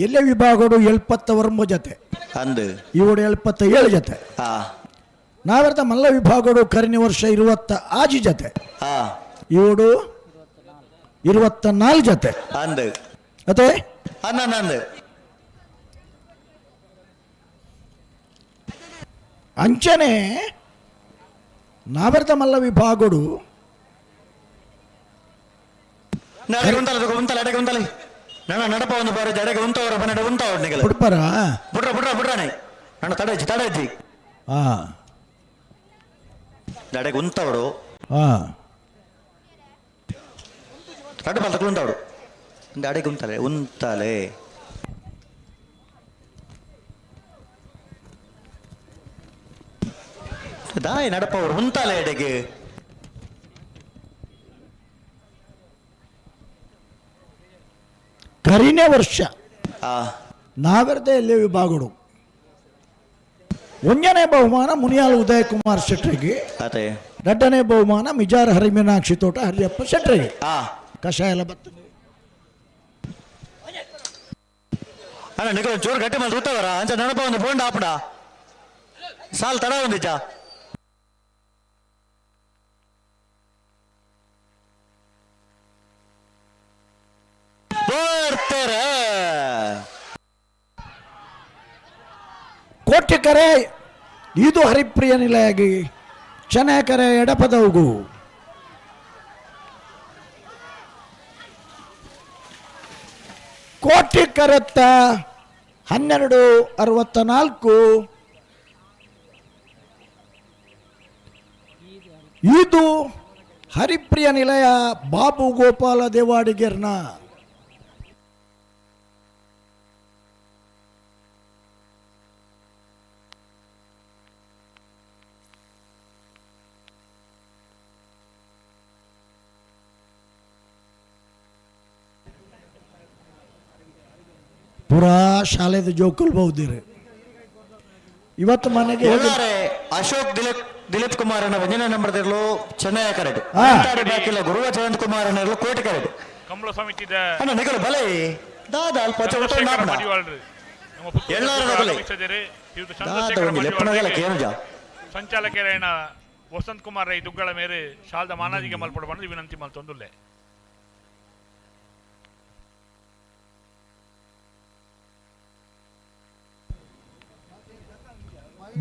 ಎಲ್ಲೆ ವಿಭಾಗಡು 79 ಜೊತೆ ಅಂದು ಇವಡು 77 ಜೊತೆ. ನಾವೆರ್ದ ಮಲ್ಲ ವಿಭಾಗಡು ಕರಿನ ವರ್ಷ 26 ಜೊತೆ ಇವಡು 24 ಜೊತೆ ಅಂದು ಅದೇ ಅಂದು. ಅಂಚನೆ ನಾವೆರ್ದ ಮಲ್ಲ ವಿಭಾಗಡು ಉಂತಲೆ ಅಡೆಗೆ ಉಂತಲೆ ನನ್ನ ನಡಪ ಒಂದು ಬಾರಿ ಜಡೆಗೆ ಉಂತವರ ಬನ್ನಡ ಉಂತವ್ರ ನಿಗಲ ಬಿಡ್ಪಾರ ಬಿಡ್ರ ಬಿಡ್ರ ಬಿಡ್ರಾನೆ ನನ್ನ ತಡೆಜ್ಜಿ ತಡೆಜ್ಜಿ ಜಡೆಗೆ ಉಂತವಡು ತಡೆ ಬಲ್ತಕ್ಕೆ ಉಂತವಡು ಒಂದು ಅಡೆಗೆ ಉಂತಲೆ ಉಂತಲೆ ದಾಯಿ ನಡಪವರು ಉಂತಲೆ ಅಡೆಗೆ. ಕರಿನೇ ವರ್ಷ ನಾವೆರ್ದ ಎಲ್ಲೇ ವಿಭಾಗಡು ಒಂದನೇ ಬಹುಮಾನ ಮುನಿಯಾಲ್ ಉದಯ ಕುಮಾರ್ ಶೆಟ್ಟರಿಗೆ, ಎರಡನೇ ಬಹುಮಾನ ಮಿಜಾರ್ ಹರಿಮೀನಾಕ್ಷಿ ತೋಟ ಹರಿಯಪ್ಪ ಶೆಟ್ಟರಿಗೆ. ಕಷಾಯ ಎಲ್ಲ ಬರ್ತದೆ. ಅಣ್ಣ ನಿಗಲ ಜೋರು ಗಟ್ಟಿ ಮೇಲೆ ತೂತವರ ಅಂಚ ನೆನಪ ಒಂದು ಬೋಂಡ ಆಪಡ ಸಾಲ್ ತಡ ಒಂದಿಜ್ಜ. ಬರ್ತಾರೆ. ಕೋಟಿ ಕರೆ ಇದು ಹರಿಪ್ರಿಯ ನಿಲಯಾಗಿ ಚೆನ್ನಕರೆ ಎಡಪದವುಗು. ಕೋಟಿ ಕರೆತ್ತ 12:64 ಇದು ಹರಿಪ್ರಿಯ ನಿಲಯ ಬಾಬು ಗೋಪಾಲ ದೇವಾಡಿಗೆರ್ನ. ಪೂರಾ ಶಾಲೆದ ಜೋಕುಲ್ ಬಹುದಿರಿ ಇವತ್ತು ಮನೆಗೆ ಅಶೋಕ್ ದಿಲೀಪ್ ಕುಮಾರ್ ಅನ್ನ ಒಂದನೇ ನಂಬರ್ ಇರಲು ಚೆನ್ನೈ ಕರೆಡ್ ಬಾಕಿಲ್ಲ ಗುರುವ ಜಯಂತ್ ಕುಮಾರ್ ಅನ್ನ ಕೋಟಿ ಕರೆಡ್. ಕಂಬಳ ಸಮಿತಿದ ಅಣ್ಣ ನಿಕಲು ಬಲೆ ದಾದ ಅಲ್ಪ ಚಂದ್ರಶೇಖರ ಮಡಿವಾಳ್ರು ನಮ್ಮ ಪುತ್ತೂರು ಎಲ್ಲರ ಬಲೆ. ಆಗಮಿಸಿದ್ದಾರೆ. ಶ್ರೀಯುತ ದಾದ ಚಂದ್ರಶೇಖರ ಒಂಜಿ ಲೆಪ್ಪನಗಲ ಮಡಿವಾಳ್ರಿಗೆ ಕೇನುಜ ಸಂಚಾಲಕರೇನ ವಸಂತ್ ಕುಮಾರ್ ರೈ ದುಗ್ಗಳ ಮೇರೆ ಶಾಲ್ದ ಮಾನಾದಿಗೆ ಮಲ್ಪಡ ಬಂದು ವಿನಂತಿ ಮಲ್ತೊಂದುಲ್ಲೆ.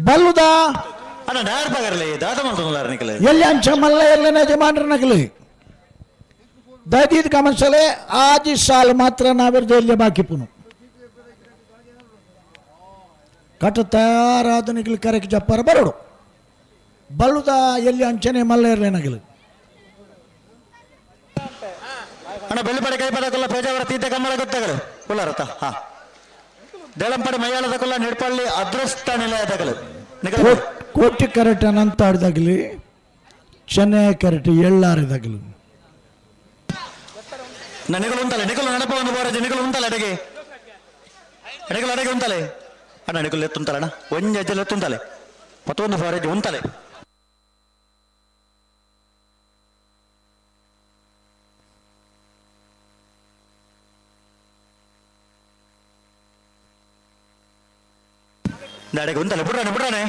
ಬಲ್ಲುದ ಅಣ್ಣ ನಾರ್ ಬಗರ್ಲೆ ದಾದ ಮಲ್ತೊಂದುಲ್ಲಾರ ನಿಕಲೆ ಎಲ್ಲಿ ಅಂಚ ಮಲ್ಲ ಎಲ್ಲಿನ ಯಜಮಾನ್ರ ನಕಲಿ ದಯದೀದ್ ಗಮನಿಸಲೆ ಆಜಿ ಸಾಲ್ ಮಾತ್ರ ನಾವಿರ್ದು ಎಲ್ಲಿ ಬಾಕಿ ಪುನು ಕಟ್ಟ ತಯಾರಾದ ನಿಗಲಿ ಕರೆಕ್ ಜಪ್ಪಾರ ಬರೋಡು ಬಲ್ಲುದ ಎಲ್ಲಿ ಅಂಚನೆ ಮಲ್ಲ ಇರಲಿ ನಗಲು. ಅಣ್ಣ ಬೆಳ್ಳಿಪಡೆ ಕೈಪದಕುಲ್ಲ ಪೇಜಾವರ ತೀರ್ಥ ಕಮ್ಮಳ ಗೊತ್ತಗಲು ಕುಲ್ಲಾರತ್ತ ಹಾ ದೇಳಂಪಡೆ ಮೈಯಾಳದ ಕುಲ್ಲ ನಿಡ್ಪಳ್ಳಿ ಅದೃಷ್ಟ ನಿಲಯದಗಲು ನಿಕಲು ಕೋಟಿ ಕರೆಟ್ ಅನಂತಾಡ್ದಾಗಲಿ ಚೆನ್ನೈ ಕರೆಟ್ ಎಳ್ಳಾರಿದಾಗಲು. ನಿಗಲು ಉಂತಲೆ ನಿಕಲು ನಡಪ ಒಂದು ಬೋರಜಿ ನಿಕಲು ಉಂತಲೆ ಅಡಗೆ ನಿಕಲು ಅಡಗೆ ಉಂತಲೆ ಅಣ್ಣ ನಿಕಲು ಎತ್ತುಂತಲೆ ಅಣ್ಣ ಒಂಜಿ ಅಜ್ಜಲ್ ಎತ್ತುಂತಲೆ ಮತ್ತೊಂದು ಫೋರೇಜ್ ಉಂತಲೆ. ಅಡೆಗೆ ಉಂತಲೆ ಬಿಡ್ರಾನೆ ಬಿಡ್ರಾನೆ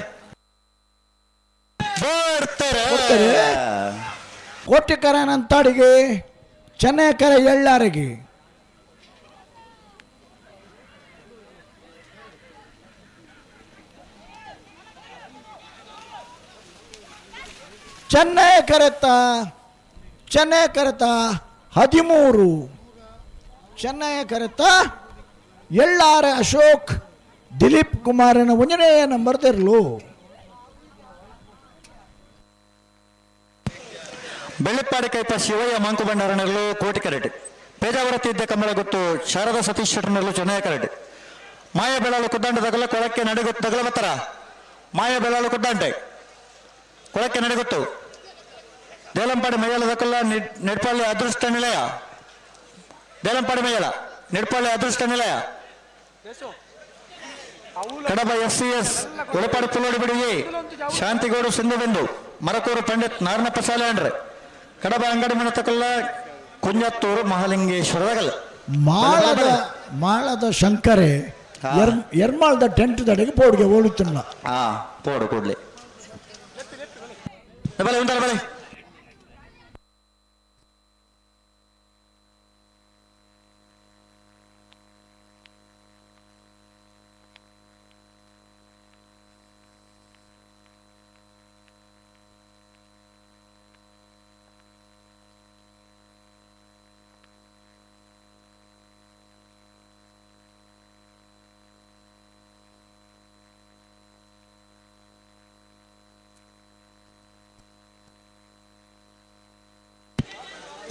ಬರ್ತಾರೆ ಕೊಡ್ತಾರೆ. ಕೋಟಿ ಕರೆ ನಂತಾಡಿಗೆ ಚೆನ್ನೈ ಕರೆ ಎಳ್ಳಾರಿಗೆ. ಚೆನ್ನೈ ಕರೆತ ಚೆನ್ನೈ ಕರೆತ 13 ಚೆನ್ನೈ ಕರೆತ ಎಳ್ಳಾರ ಅಶೋಕ್ ದಿಲೀಪ್ ಕುಮಾರನ ಒಂದನೇ ನಂಬರ್ ತೆರಲು. ಬೆಳ್ಳಿಪ್ಪಾಡಿ ಕೈಪ ಶಿವಯ್ಯ ಮಾಂಕು ಭಂಡಾರನಲ್ಲೂ ಕೋಟಿ ಕರೆಟ್ ಪೇಜಾವರ ತೀರ್ಥ ಕಮಲ ಗೊತ್ತು ಶಾರದಾ ಸತೀಶ್ ಶೆಟ್ಟರ್ನಲ್ಲೂ ಚೆನ್ನಯ ಕರೆಟ್ ಮಾಯ ಬೆಳಾಳು ಕುದ್ದಾಂಡ ತಗಲ ಕೊಳಕ್ಕೆ ನಡೆಗೊತ್ತು ತಗಲ ಬತ್ತರ ಮಾಯ ಬೆಳಾಳು ಕುದ್ದಾಂಟೆ ಕೊಳಕ್ಕೆ ನಡೆಗೊತ್ತು ದೇಲಂಪಾಡಿ ಮೈಯಲ ದಕಲ್ಲ ನೆಡ್ಪಳ್ಳಿ ಅದೃಷ್ಟ ನಿಲಯ ದೇಲಂಪಾಡಿ ಮೈಯಲ ನೆಡ್ಪಳ್ಳಿ ಅದೃಷ್ಟ ನಿಲಯ Kadaba S C S Ulapady Pullodi ಬಿಡಿಗೆ ಶಾಂತಿಗೌಡು ಸಿಂಧುಬಿಂದು ಮರಕೂರು ಪಂಡಿತ್ ನಾರನಪ್ಪ ಸಾಲ್ಯಾಂಡ್ರೆ ಕಡಬ ಅಂಗಡಿ ಮನತಕಲ್ಲ ಕುಂಜತ್ತೂರು ಮಹಾಲಿಂಗೇಶ್ವರದಗಲ್ಲ ಮಾಳದ ಮಾಳದ ಶಂಕರೆ ಎರ್ಮಾಳದ ಟೆಂಟ್ ದಡೆಗೆ ಪೋಡಿಗೆ ಓಡುತ್ತಿಲ್ಲ. ಹಾ ಪೋಡು ಕೂಡ್ಲಿ ಬಲೆ ಉಂಟಲ್ಲ ಬಲೆ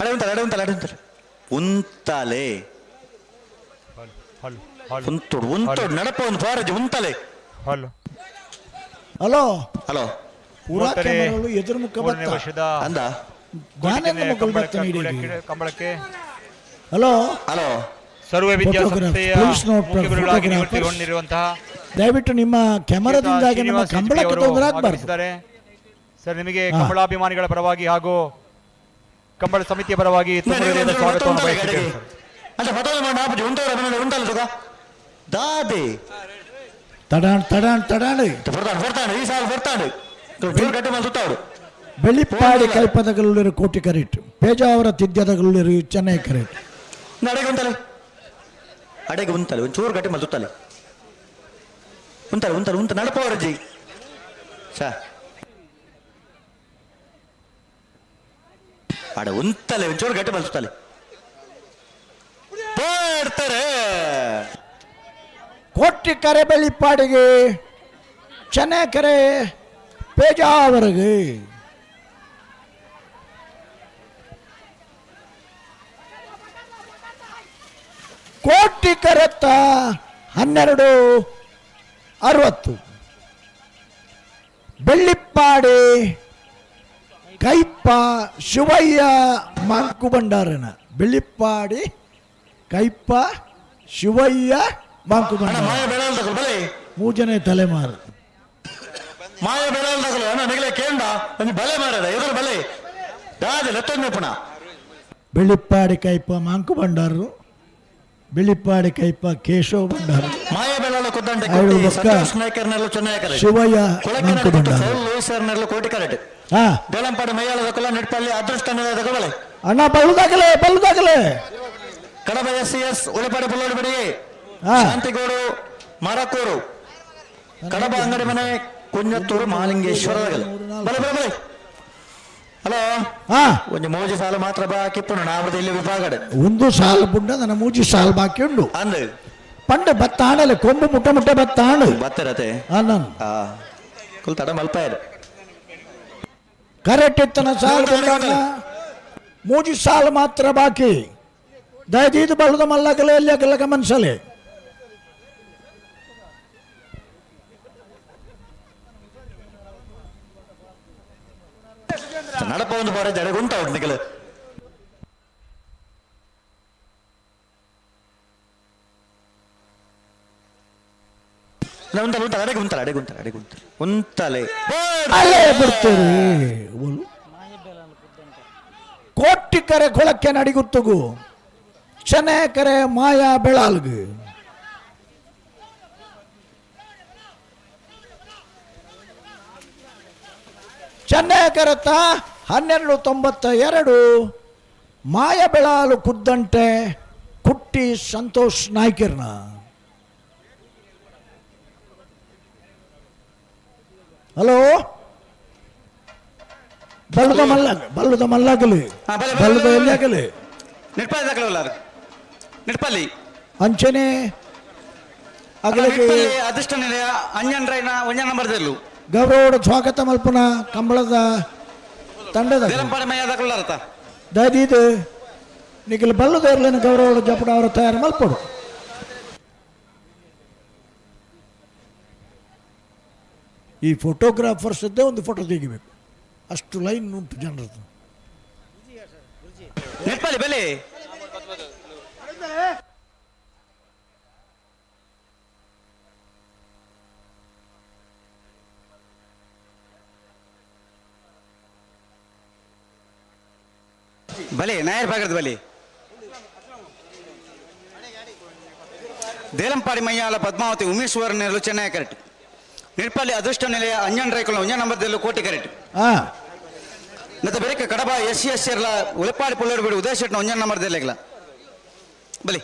ಅಡೆ ಉಂಟಲ್ಲ ಅಡೆ ಉಂಟಲ್ಲ ಅಡೆ ಉಂಟಲ್ಲ ಉಂತಾಲೆ ಉಂತೋಡು ಉಂತೋಡು ನಡಪ ಒಂದು ಫಾರಜ್ ಉಂತಲೆ. ಹಲೋ ಹಲೋ ಹಲೋ ಪೂರಾ ಕ್ಯಾಮರಾಗಳು ಎದುರು ಮುಖ ಮೂರನೇ ಬತ್ತ. ವರ್ಷದ ಅಂದ ಜ್ಞಾನೇಂದ್ರ ಮುಖ ಬತ್ತ ನೀಡಿ. ಕಂಬಳಕ್ಕೆ ಹಲೋ ಹಲೋ ಸರ್ವ ವಿದ್ಯಾಸಂಸ್ಥೆಯ Photograph, please note ಮುಖ್ಯ ಗುರುಗಳಾಗಿ photographers. ನಿವೃತ್ತಿಗೊಂಡಿರುವಂತಹ ದಯವಿಟ್ಟು ನಿಮ್ಮ ಕ್ಯಾಮರಾದಿಂದಾಗಿ ನಮ್ಮ ಶ್ರೀನಿವಾಸ್ ಕಂಬಳಕ್ಕೆ ಅವರು ತೊಂದರೆ ಆಗಬಾರ್ದು. ಆಗಮಿಸಿದ್ದಾರೆ. ಸರ್, ನಿಮಗೆ ಕಂಬಳಾಭಿಮಾನಿಗಳ ಪರವಾಗಿ ಹಾಗೂ ಕಂಬಳ ಸಮಿತಿಯ ಪರವಾಗಿ ತುಂಬ ಹೃದಯದ ಸ್ವಾಗತವನ್ನು ಬಯಸುತ್ತೇವೆ ಸರ್. ಅಂತ ಫೋಟೋ ಮಾಡಿ ಆಪುಜಿ ಉಂಟವ್ರ ಮನೇಲಿ ಉಂಟಲ್ಲ ತುಗ ದಾದೆ ತಡಾಣ್ ತಡಾಣ್ ತಡಾಣ್ ಬರ್ತಾನೆ ಬರ್ತಾನೆ ಈ ಸಾಲ ಬರ್ತಾನೆ ಜೋರು ಗಟ್ಟಿ ಮೇಲೆ ಸುತ್ತಾಡು. ಬೆಳ್ಳಿಪ್ಪಾಡಿ ಕೈಪದಗಲ್ಲೂರು ಕೋಟಿ ಕರೆಟ್ ಪೇಜಾವರ ತಿದ್ಯದಗಲ್ಲೂರು ಚೆನ್ನೈ ಕರೆಟ್. ಅಡೆಗೆ ಉಂಟಲೆ ಅಡೆಗೆ ಉಂಟಲೆ ಒಂಚೂರು ಗಟ್ಟಿ ಮೇಲೆ ಸುತ್ತಲೆ ಉಂಟಲೆ ಉಂಟಲೆ ಉಂಟ ನಡಪವರಜ್ಜಿ ಸಾ ಅಡೆ ಉಂತಲೆ ಒಂಚೂರು ಗಟ್ಟಿ ಮೇಲೆ ಸುತ್ತಲೆ ಬರ್ತಾರೆ. ಕೋಟಿ ಕರೆ ಬೆಳ್ಳಿಪ್ಪಾಡಿಗೆ ಚೆನ್ನೈ ಕರೆ ಪೇಜಾವರಿಗೆ. ಕೋಟಿ ಕರೆತ್ತ 12:60 ಬೆಳ್ಳಿಪ್ಪಾಡಿ ಕೈಪ ಶಿವಯ್ಯ ಮಾಂಕು ಭಂಡಾರನ ಬೆಳ್ಳಿಪ್ಪಾಡಿ ಕೈಪ ಶಿವಯ್ಯ ಮಾಂಕು ಭಂಡಾರ ಮಾಯ ಬೆಳಲ್ದಗಲು ಬಲೆ ಮೂಜನೇ ತಲೆಮಾರು ಮಾಯ ಬೆಳಲ್ದಗಲು ಅಣ್ಣ ನಿಗಲೆ ಕೇಂದ್ರ ಒಂದು ಬಲೆ ಮಾಡದ ಎದುರು ಬಲೆ ದಾದ ಲೆತ್ತೊಂದು ಪುನಃ. ಬೆಳಿಪ್ಪಾಡಿ ಕೈಪ ಮಾಂಕು ಭಂಡಾರರು, ಬೆಳಿಪ್ಪಾಡಿ ಕೈಪ ಕೇಶವ ಭಂಡಾರ, ಮಾಯಬೆಳ್ಳಲ ಕುದ್ದಂಡೆ ಐಳು ಕುಟ್ಟಿ ಬೊಕ್ಕ ಸಂತೋಷ್ ನಾಯ್ಕರ್ನೆಲ್ಲ ಚೆನ್ನೈ ಶಿವಯ್ಯ ಮಾಂಕು ಭಂಡಾರ. ಲೂಯಿಸರ್ನೆಲ್ಲ ಕೋಟಿ ಕರೆಟ್. ಹಾ ದೇಲಂಪಾಡಿ ಮೈಯಾಳದ ಕುಲ ನಿಡ್ಪಲ್ಲಿ ಅದೃಷ್ಟ ನಿಲಯದ ಕಬಳೆ. ಅಣ್ಣ ಬಲ್ಲುದಾಗಲೇ ಬಲ್ಲುದಾಗಲೇ. Kadaba S C S Ulipadi ಪುಲ್ಲೋಡು ಬಿಡಿ. ಹಾ. ಶಾಂತಿಗೋಡು ಮರಕೂರು ಕಡಬ ಅಂಗಡಿ ಮನೆ ಕುಂಜತ್ತೂರು ಮಹಾಲಿಂಗೇಶ್ವರ ಬಲೆ ಬಲೆ ಬಲೆ. ಹಲೋ, ಹಾ ಒಂದು ಮೂಜಿ ಸಾಲು ಮಾತ್ರ ಬಾಕಿ ಪುನಃ ನಾವದ ಇಲ್ಲಿ ವಿಭಾಗಡೆ. ಒಂದು ಸಾಲು ಬುಂಡ ನನ್ನ ಮೂಜಿ ಸಾಲು ಬಾಕಿ ಉಂಡು. ಅಂದು ಪಂಡ ಬತ್ತಾಣಲೆ ಕೊಂಬು ಮುಟ್ಟ ಮುಟ್ಟ ಬತ್ತಾಣು. ಬತ್ತಿರತೆ. ನಾನು ಕುಲ್ ತಡ ಮಲ್ಪ ಇದೆ. ಕರೆಕ್ಟ್ ಇತ್ತನ ಸಾಲು ಬುಂಡ ಮೂಜಿ ಸಾಲು ಮಾತ್ರ ಬಾಕಿ. ದಯದೀದು ಬಲ್ಲದ ಮಲ್ಲಗಲೆ ಎಲ್ಲಿ ಅಗಲ ಗಮನಿಸಲೆ. ನಡಪ ಒಂದು ಬಾರಿ ಜಡಗುಂಟ ಉಂಟು ನಿಖಲ್. ಉಂಟಲ್ಲ ಉಂಟಲ್ಲ ಅಡೆಗೆ ಉಂಟಲ್ಲ ಅಡೆಗೆ ಉಂಟಲ್ಲ ಅಡೆಗೆ ಉಂಟಲ್ಲ ಉಂಟಲೆ ಅಲ್ಲೇ ಬಿಡ್ತೀರಿ. ಕೋಟಿ ಕರೆ ಕೊಳಕ್ಕೆ ನಡಿಗುತ್ತಗು ಚೆನ್ನೆ ಕರೆ ಮಾಯಾ ಬೆಳಾಲ್ಗು. ಚೆನ್ನೈ ಕರತ 12.92, ಮಾಯ ಬೆಳಾಲು ಕುದ್ದಂಟೆ ಕುಟ್ಟಿ ಸಂತೋಷ್ ನಾಯ್ಕಿರ್ನ. ಹಲೋ, ಬಲ್ಲದ ಮಲ್ಲ ಬಲ್ಲದ ಮಲ್ಲಾಗಲಿ ಬಲ್ಲದ ಎಲ್ಲಿಯಾಗಲಿ. ನಿಡ್ಪಲ್ಲಿ ದಾಖಲೆ ನಿಡ್ಪಲ್ಲಿ. ಅಂಚನೆ ಅಗಲಕ್ಕೆ ಅದೃಷ್ಟ ನಿಲಯ ಅಂಜನ್ ರೈನ ಒಂಜನ ನಂಬರ್ ದೆಲ್ಲು. ಗೌರವದ ಸ್ವಾಗತ ಮಲ್ಪನ ಕಂಬಳದ ತಂಡದ ದೇಲಂಪಾಡಿ ಮೈಯ ದಾಖಲೆ ದಯದೀದು ನಿಖಿಲ್ ಬಲ್ಲದೇರ್ಲಿನ ಗೌರವದ ಜಪಡ ಅವರ ತಯಾರು ಮಲ್ಪಡು. ಈ ಫೋಟೋಗ್ರಾಫರ್ಸದ್ದೇ ಒಂದು ಫೋಟೋ ತೆಗಿಬೇಕು, ಅಷ್ಟು ಲೈನ್ ಉಂಟು ಜನರದ್ದು. ನಿಡ್ಪಲ್ಲಿ ಬೆಲೆ ಬಲೆ ನಾಯರ್ ಭಾಗದ ಬಲೆ. ದೇಲಂಪಾಡಿ ಮಯ್ಯಾಲ ಪದ್ಮಾವತಿ ಉಮೇಶ್ವರ ನೆರಳು ಚೆನ್ನೈ ಕರೆಕ್ಟ್. ನಿಡ್ಪಲ್ಲಿ ಅದೃಷ್ಟ ನಿಲಯ ಅಂಜನ್ ರೈಕುಲ ಒಂಜನ್ ನಂಬರ್ ದೆಲ್ಲು ಕೋಟಿ ಕರೆಕ್ಟ್. ಮತ್ತೆ ಬೆರಕೆ ಕಡಬ ಎಸ್ ಸಿ ಎಸ್ ಎರ್ಲ ಉಳೆಪಾಡಿ ಪುಳ್ಳೋಡು ಬಿಡು ಉದಯ ಶೆಟ್ನ ಒಂಜನ್ ನಂಬರ್ ದೆಲ್ಲೆಗ್ಲ ಬಲಿ.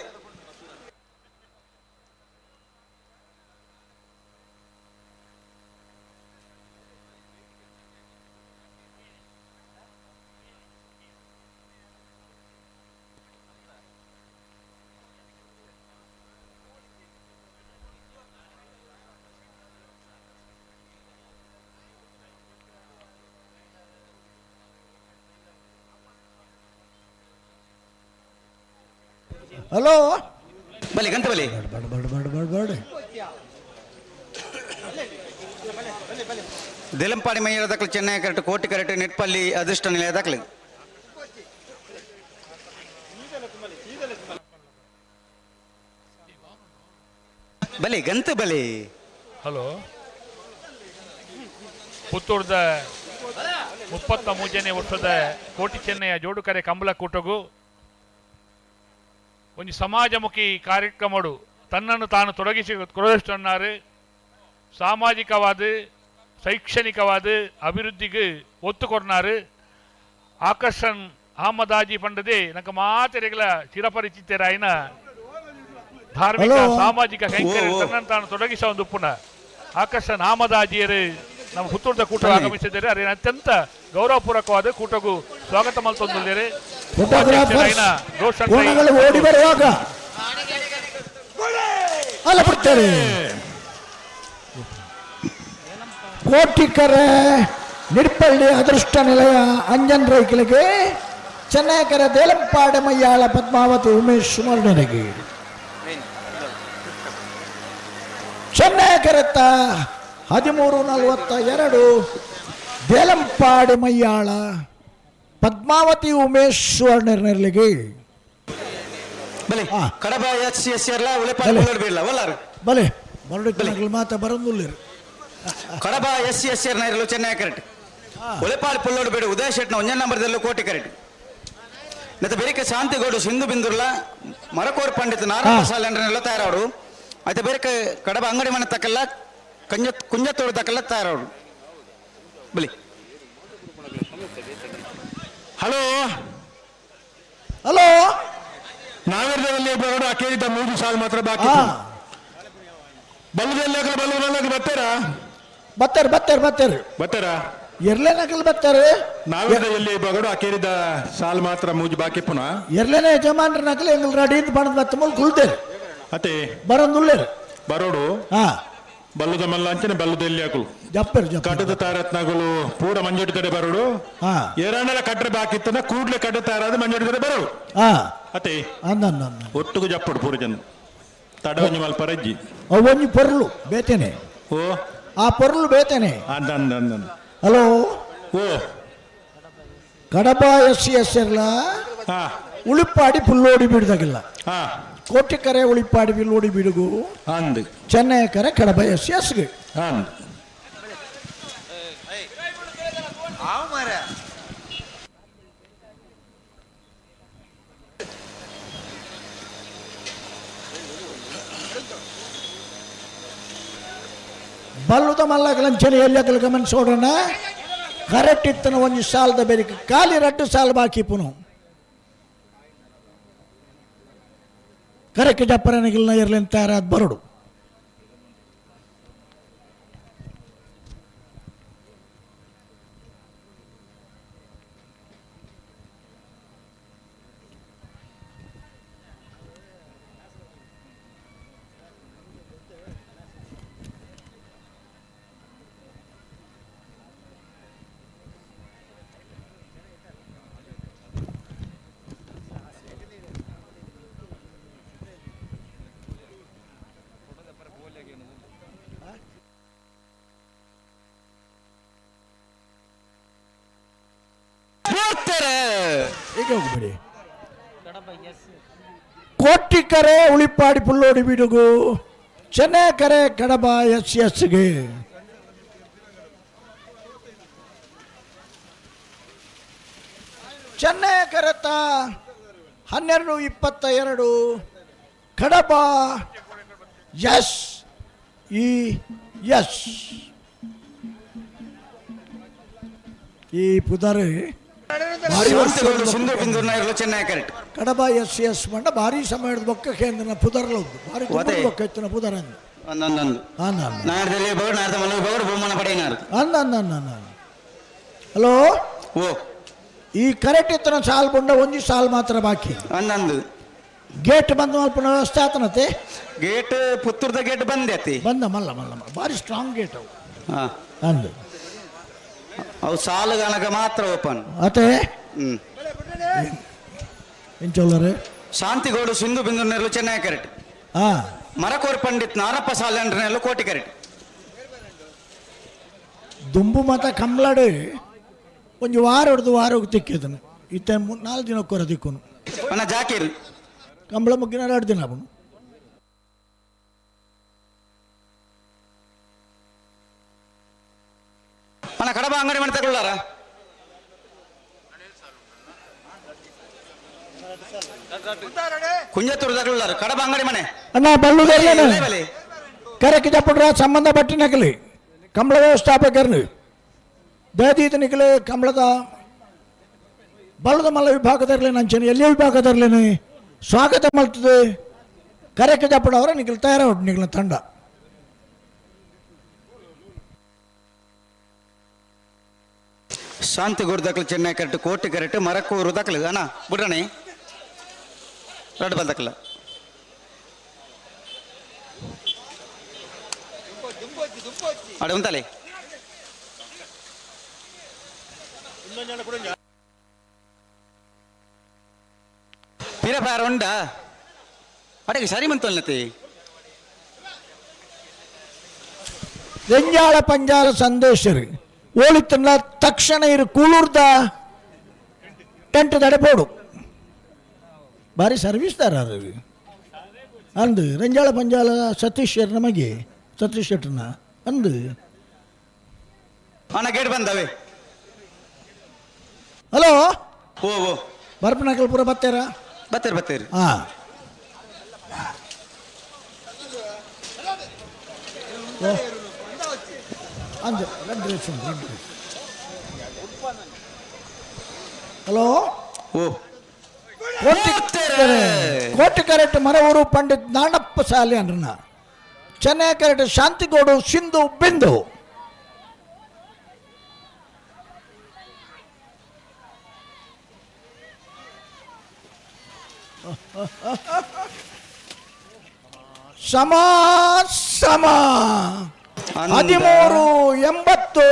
ಹಲೋ ಬಲಿ ಗಂಟೆ ಬಲಿ. ಬೇಡ ಬೇಡ ಬೇಡ ಬೇಡ ಬೇಡ. ದೇಲಂಪಾಡಿ ಮೈಯರ ದಾಖಲೆ ಚೆನ್ನೈ ಕರೆಕ್ಟ್ ಕೋಟಿ ಕರೆಕ್ಟ್ ನಿಟ್ಪಲ್ಲಿ ಅದೃಷ್ಟ ನಿಲಯ ದಾಖಲೆ. ಬಲಿ ಗಂತು ಬಲಿ. ಹಲೋ, ಪುತ್ತೂರ್ದ 33ನೇ ವರ್ಷದ ಕೋಟಿ ಚೆನ್ನೈಯ ಜೋಡುಕರೆ ಕಂಬಳ ಕೂಟಗೂ ಒಂದು ಸಮಾಜಮುಖಿ ಕಾರ್ಯಕ್ರಮಡು ತನ್ನನ್ನು ತಾನು ತೊಡಗಿಸಿ ಕೊಡದಷ್ಟನ್ನಾರು ಸಾಮಾಜಿಕವಾದ ಶೈಕ್ಷಣಿಕವಾದ ಅಭಿವೃದ್ಧಿಗೆ ಒತ್ತು ಕೊಡ್ನಾರು. ಆಕರ್ಷಣ್ ಅಹಮದಾಜಿ ಪಂಡದೆ ನಕ ಮಾತೆರೆಗಳ ಚಿರಪರಿಚಿತರಾಯಿನ ಧಾರ್ಮಿಕ ಸಾಮಾಜಿಕ ಕೈಂಕರ್ಯ ತನ್ನನ್ನು ತಾನು ತೊಡಗಿಸ ಒಂದು ಪುನಃ ಆಕರ್ಷಣ್ ಅಹಮದಾಜಿಯರು ನಮ್ಮ ಪುತ್ತೂರದ ಕೂಟ ಆಗಮಿಸಿದ್ದಾರೆ. ಅದೇ ಅತ್ಯಂತ ಗೌರವಪೂರ್ವಕವಾದ ಕೂಟಗೂ ಸ್ವಾಗತ ಮಲ್ತೊಂದಿದ್ದಾರೆ. ರೋಷನ್ ಓಡಿ ಬರುವಾಗ ಅಲ್ಲ ಬಿಡ್ತಾರೆ. ಕೋಟಿಕರೆ ನಿಡ್ಪಳ್ಳಿ ಅದೃಷ್ಟ ನಿಲಯ ಅಂಜನ್ ರೈಕಲಿಗೆ, ಚೆನ್ನೈಕರ ದೇಲಂಪಾಡೆ ಮಯ್ಯಾಳ ಪದ್ಮಾವತಿ ಉಮೇಶ್ ಸುಮರ್ಣನಿಗೆ. ಚೆನ್ನೈಕರತ್ತ 13.42, ದೇಲಂಪಾಡಿ ಮಯ್ಯಾಳ ಪದ್ಮಾವತಿ ಉಮೇಶ್ ಸುವರ್ಣನಿಗೆ. ಬಲೆ ಕಡಬ ಎಸ್ ಎಸ್ ಎರ್ಲ ಉಳೆಪಾಡಿ ಬಿಡ್ಲ ಒಲ್ಲಾರು ಬಲೆ ಬರಡು ಮಾತ ಬರಂದುಲ್ಲಿರು. ಕಡಬ ಎಸ್ ಎಸ್ ಎರ್ ನೈರಲು ಚೆನ್ನೈ ಕರೆಕ್ಟ್. ಉಳೆಪಾಡಿ ಪುಲ್ಲೋಡು ಬೇಡ ಉದಯ ಶೆಟ್ನ ಒಂಜನ್ ನಂಬರ್ದಲ್ಲೂ ಕೋಟಿ ಕರೆಕ್ಟ್. ಮತ್ತೆ ಬೇರೆ ಶಾಂತಿಗೌಡು ಸಿಂಧು ಬಿಂದುರ್ಲ ಮರಕೋರ್ ಪಂಡಿತ್ ನಾರಾಯಣ ಸಾಲಂಡ್ರನ್ನೆಲ್ಲ ತಯಾರಾಡು. అయితే ಬೇರೆ ಕಡಬ ಅಂಗಡಿ ಮನೆ ತಕ್ಕಲ್ಲ ಕಂಜ ಕುಂಜತ್ತೋಡು ತಕ್ಕಲ್ಲ ತಯಾರಾಡು. ಬಲಿ ಹಲೋ ಹಲೋ ನಾವಿರ್ದಲ್ಲಿ ಬರೋಡು ಅಕೇರಿದ 3 ಸಾಲು ಮಾತ್ರ ಬಾಕಿ. ಬಲ್ಲದಲ್ಲಿ ಬಲ್ಲೂರಲ್ಲಿ ಬರ್ತಾರಾ? ಬರ್ತಾರೆ ಬರ್ತಾರೆ ಬರ್ತಾರೆ ಬರ್ತಾರಾ? ಎರ್ಲೆನಕಲ್ ಬರ್ತಾರೆ. ನಾವಿರ್ದ ಎಲ್ಲಿ ಬಗಡು ಅಕೇರಿದ ಸಾಲು ಮಾತ್ರ ಮೂಜು ಬಾಕಿ ಪುನಃ. ಎರ್ಲೆನೆ ಯಜಮಾನ್ರ ನಕಲು ಎಂಗಲ್ ರೆಡಿ ಅಂತ ಬಣದ ಬತ್ತ ಮೂಲ ಕುಲ್ತೇರು. ಅತೆ ಬರಂದುಲ್ಲೇರು ಬರೋಡು ಹಾ ಬಲ್ಲುದ ಮಲ್ಲ ಅಂಚನೆ ಬಲ್ಲುದ ಎಲ್ಲಿ ಹಾಕಲು ಜಪ್ಪರು ಜಪ್ಪರು ಕಟ್ಟದ ತಾರತ್ನಗಳು ಪೂರ ಮಂಜೋಡಿ ತಡೆ ಬರೋಡು. ಹಾ ಏರಾಣೆಲ್ಲ ಕಟ್ರೆ ಬಾಕಿ ಇತ್ತನ ಕೂಡ್ಲೆ ಕಟ್ಟ ತಾರಾದ ಮಂಜೋಡಿ ತಡೆ ಬರೋಡು. ಹಾ ಅತೆ ಅಂದ ಅಂದ ಅಂದ ಒಟ್ಟುಗು ಜಪ್ಪಡು ಪೂರ ಜನ ತಡವಂಜಿ ಮಲ್ಪ ರಜ್ಜಿ ಅವು ಒಂಜಿ ಪೊರ್ಲು ಬೇತೇನೆ. ಓ ಆ ಪೊರ್ಲು ಬೇತೇನೆ. ಅಂದ ಅಂದ ಅಂದ ಅಂದ. ಹಲೋ ಓ ಕಡಬ ಎಸ್ ಸಿ ಎಸ್ ಎಲ್ಲ ಹಾ ಉಳಿಪಾಡಿ ಪುಲ್ಲೋಡಿ ಬಿಡ್ದಾಗಿಲ್ಲ. ಹಾ ಕೋಟಿಕರೆ ಉಳಿಪಾಡಿ ಬಿಲ್ಲೋಡಿ ಬಿಡುಗು ಅಂದ್ ಚೆನ್ನೈ ಕರೆ ಕಡಬ ಎಸ್ ಸಿ ಎಸ್ಗೆ ಅಂದ್ ಬಲ್ಲುದ ಮಲ್ಲಗಲಂಚನೆ ಎಲ್ಲಗಲ ಗಮನಿಸೋಡೋಣ. ಕರೆಕ್ಟ್ ಇತ್ತನ ಒಂಜಿ ಸಾಲದ ಬೇರೆ ಖಾಲಿ ರಡ್ಡು ಸಾಲು ಬಾಕಿ ಪುನು ಕರೆಕ್ಟ್ ಜಪ್ಪರನಿಗಿಲ್ಲ ಇರ್ಲಿನ ತಯಾರಾದ ಬರಡು. ಈಗ ಹೋಗ್ಬಿಡಿ. ಕೋಟಿಕರೆ ಉಳಿಪಾಡಿ ಪುಲ್ಲೋಡಿ ಬಿಡುಗು ಚೆನ್ನಕರೆ ಕಡಬ ಎಸ್ ಎಸ್ಗೆ. ಚೆನ್ನೈ ಕರೆತ 12:22 ಕಡಬ ಎಸ್ ಇ ಎಸ್. ಈ ಪುದರ್ ಭಾರಿ ಶಾಂತಿಗೌಡು ಸಿಂಧು ಬಿಂದುರ್ನ ಇರಲು ಚೆನ್ನೈ ಕರೆಕ್ಟ್ ಕಡಬ ಎಸ್ ಸಿ ಎಸ್ ಮಂಡ ಭಾರಿ ಸಮಯದ ಬೊಕ್ಕ ಕೇಂದ್ರ ಪುದರ್ಲ ಉಂಟು. ಭಾರಿ ಅದೇ. ಬೊಕ್ಕ ಇತ್ತಿನ ಪುದರ್ ಅಂದು. ಒಂದೊಂದೊಂದು ಅಂದ ಅಂದ. ನಾಡ್ದಲ್ಲಿ ಬಗಡು ನಾಡ್ದ ಮಲ್ಲ ಬಗಡು ಬಹುಮಾನ ಪಡೆಯಿನಾರು. ಅಂದ ಅಂದ ಅಂದ ಅಂದ. ಹಲೋ ಓ ಈ ಕರೆಕ್ಟ್ ಇತ್ತಿನ ಸಾಲ್ ಬುಂಡ ಒಂಜಿ ಸಾಲ್ ಮಾತ್ರ ಬಾಕಿ. ಅಂದಂದು ಗೇಟ್ ಬಂದ್ ಮಲ್ಪುನ ವ್ಯವಸ್ಥೆ ಆತನತೆ. ಗೇಟ್ ಪುತ್ತೂರ್ದ ಗೇಟ್ ಬಂದೆ ಅತಿ ಬಂದ ಮಲ್ಲ ಮಲ್ಲ ಮಲ್ಲ. ಭಾರಿ ಸ್ಟ್ರಾಂಗ್ ಗೇಟ್ ಅವು. ಹಾ ಅಂದು ಅವು ಸಾಲು ಗಣಕ ಮಾತ್ರ ಓಪನ್. ಅತೆ ಹ್ಮ್ ಎಂಚೊಲ್ಲರೆ ಶಾಂತಿಗೌಡು ಸಿಂಧು ಬಿಂದು ನೆರಳು ಚೆನ್ನೈ ಕರೆಕ್ಟ್. ಹಾ ಮರಕೋರ್ ಪಂಡಿತ್ ನಾರಪ್ಪ ಸಾಲಂಡ್ರನೆಲ್ಲ ಕೋಟಿ ಕರೆಕ್ಟ್. ದುಂಬು ಮತ ಕಮ್ಲಾಡು ಒಂಜಿ ವಾರ ಹೊಡೆದು ವಾರ ಹೋಗಿ ತಿಕ್ಕಿದನು ಇತ್ತೆ 4 ದಿನಕ್ಕೊರ ದಿಕ್ಕುನು. ಅಣ್ಣ ಜಾಕೀರ್ ಕಂಬಳ ಮುಗ್ಗಿನ 2 ದಿನ ಅವನು. ಅಣ್ಣ ಕಡಬ ಅಂಗಡಿ ಮನೆ ತಗೊಳ್ಳಾರ ಕುಂಜತ್ತೂರು ತಗೊಳ್ಳಾರ ಕಡಬ ಅಂಗಡಿ ಮನೆ. ಅಣ್ಣ ಬಲ್ಲುದರ್ಲೇನು ಕರೆಕ್ಟ್ ಜಪ್ಪಡ್ರ ಸಂಬಂಧ ಪಟ್ಟಿನಕಲಿ ಕಂಬಳ ವ್ಯವಸ್ಥಾಪಕರ್ನು ದಯದೀತನಿಕಲೆ ಕಂಬಳದ ಬಲ್ಲದ ಮಲ್ಲ ವಿಭಾಗದರ್ಲೇನು ಅಂಚನೆ ಎಲ್ಲಿ ವಿಭಾಗದರ್ಲೇನು ಸ್ವಾಗತ ಮಲ್ತದೆ ಕರೆಕ್ಟ್ ಜಪ್ಪಡವರ ನಿಖಲ್ ತಯಾರ ನಿಖಲ ತಂಡ. ಶಾಂತಿಗೂರು ದಕ್ಕಲು ಚೆನ್ನೈ ಕರೆಕ್ಟ್ ಕೋಟಿ ಕರೆಕ್ಟ್ ಮರಕ್ಕೂರು ದಕ್ಕಲು ಅಣ್ಣ ಬಿಡ್ರಣಿ ರಡ್ಡು ಬಲ್ ದಕ್ಕಲ. ಅಡೆ ಉಂತಲೆ ಪಿರ ಉಂಡ ಅಡೆಗೆ ಸರಿ ಮಂತೊಲ್ನತಿ. ರೆಂಜಾಳ ಪಂಜಾಲ ಸಂದೇಶರು ಓಳಿತನ್ನ ತಕ್ಷಣ ಇರು ಕೂಳೂರ್ದ ಟೆಂಟ್ ದಡೆ ಬೋಡು ಭಾರಿ ಸರ್ವಿಸ್ ದಾರ ಅದು ಅಂದು ರಂಜಾಳ ಪಂಜಾಲ ಸತೀಶ್ ನಮಗೆ ಸತೀಶ್ ಶೆಟ್ಟರ್ನ ಅಂದು. ಅಣ್ಣ ಗೇಟ್ ಬಂದವೆ. ಹಲೋ ಓ ಓ ಬರ್ಪನಕಲ್ ಪೂರ ಬತ್ತೇರ ಬತ್ತೇರು ಬತ್ತೇರು. ಹಾಂ, Anju red dress, red dress. Hello. ಓ ಕೋಟಿ ಕೋಟಿ ಕರೆಕ್ಟ್ ಮರವೂರು ಪಂಡಿತ್ ನಾಣಪ್ಪ ಸಾಲಿ ಅನ್ನ, ಚೆನ್ನೈ ಕರೆಕ್ಟ್ ಶಾಂತಿಗೋಡು ಸಿಂಧು ಬಿಂದು. ಸಮ ಸಮ 13.80,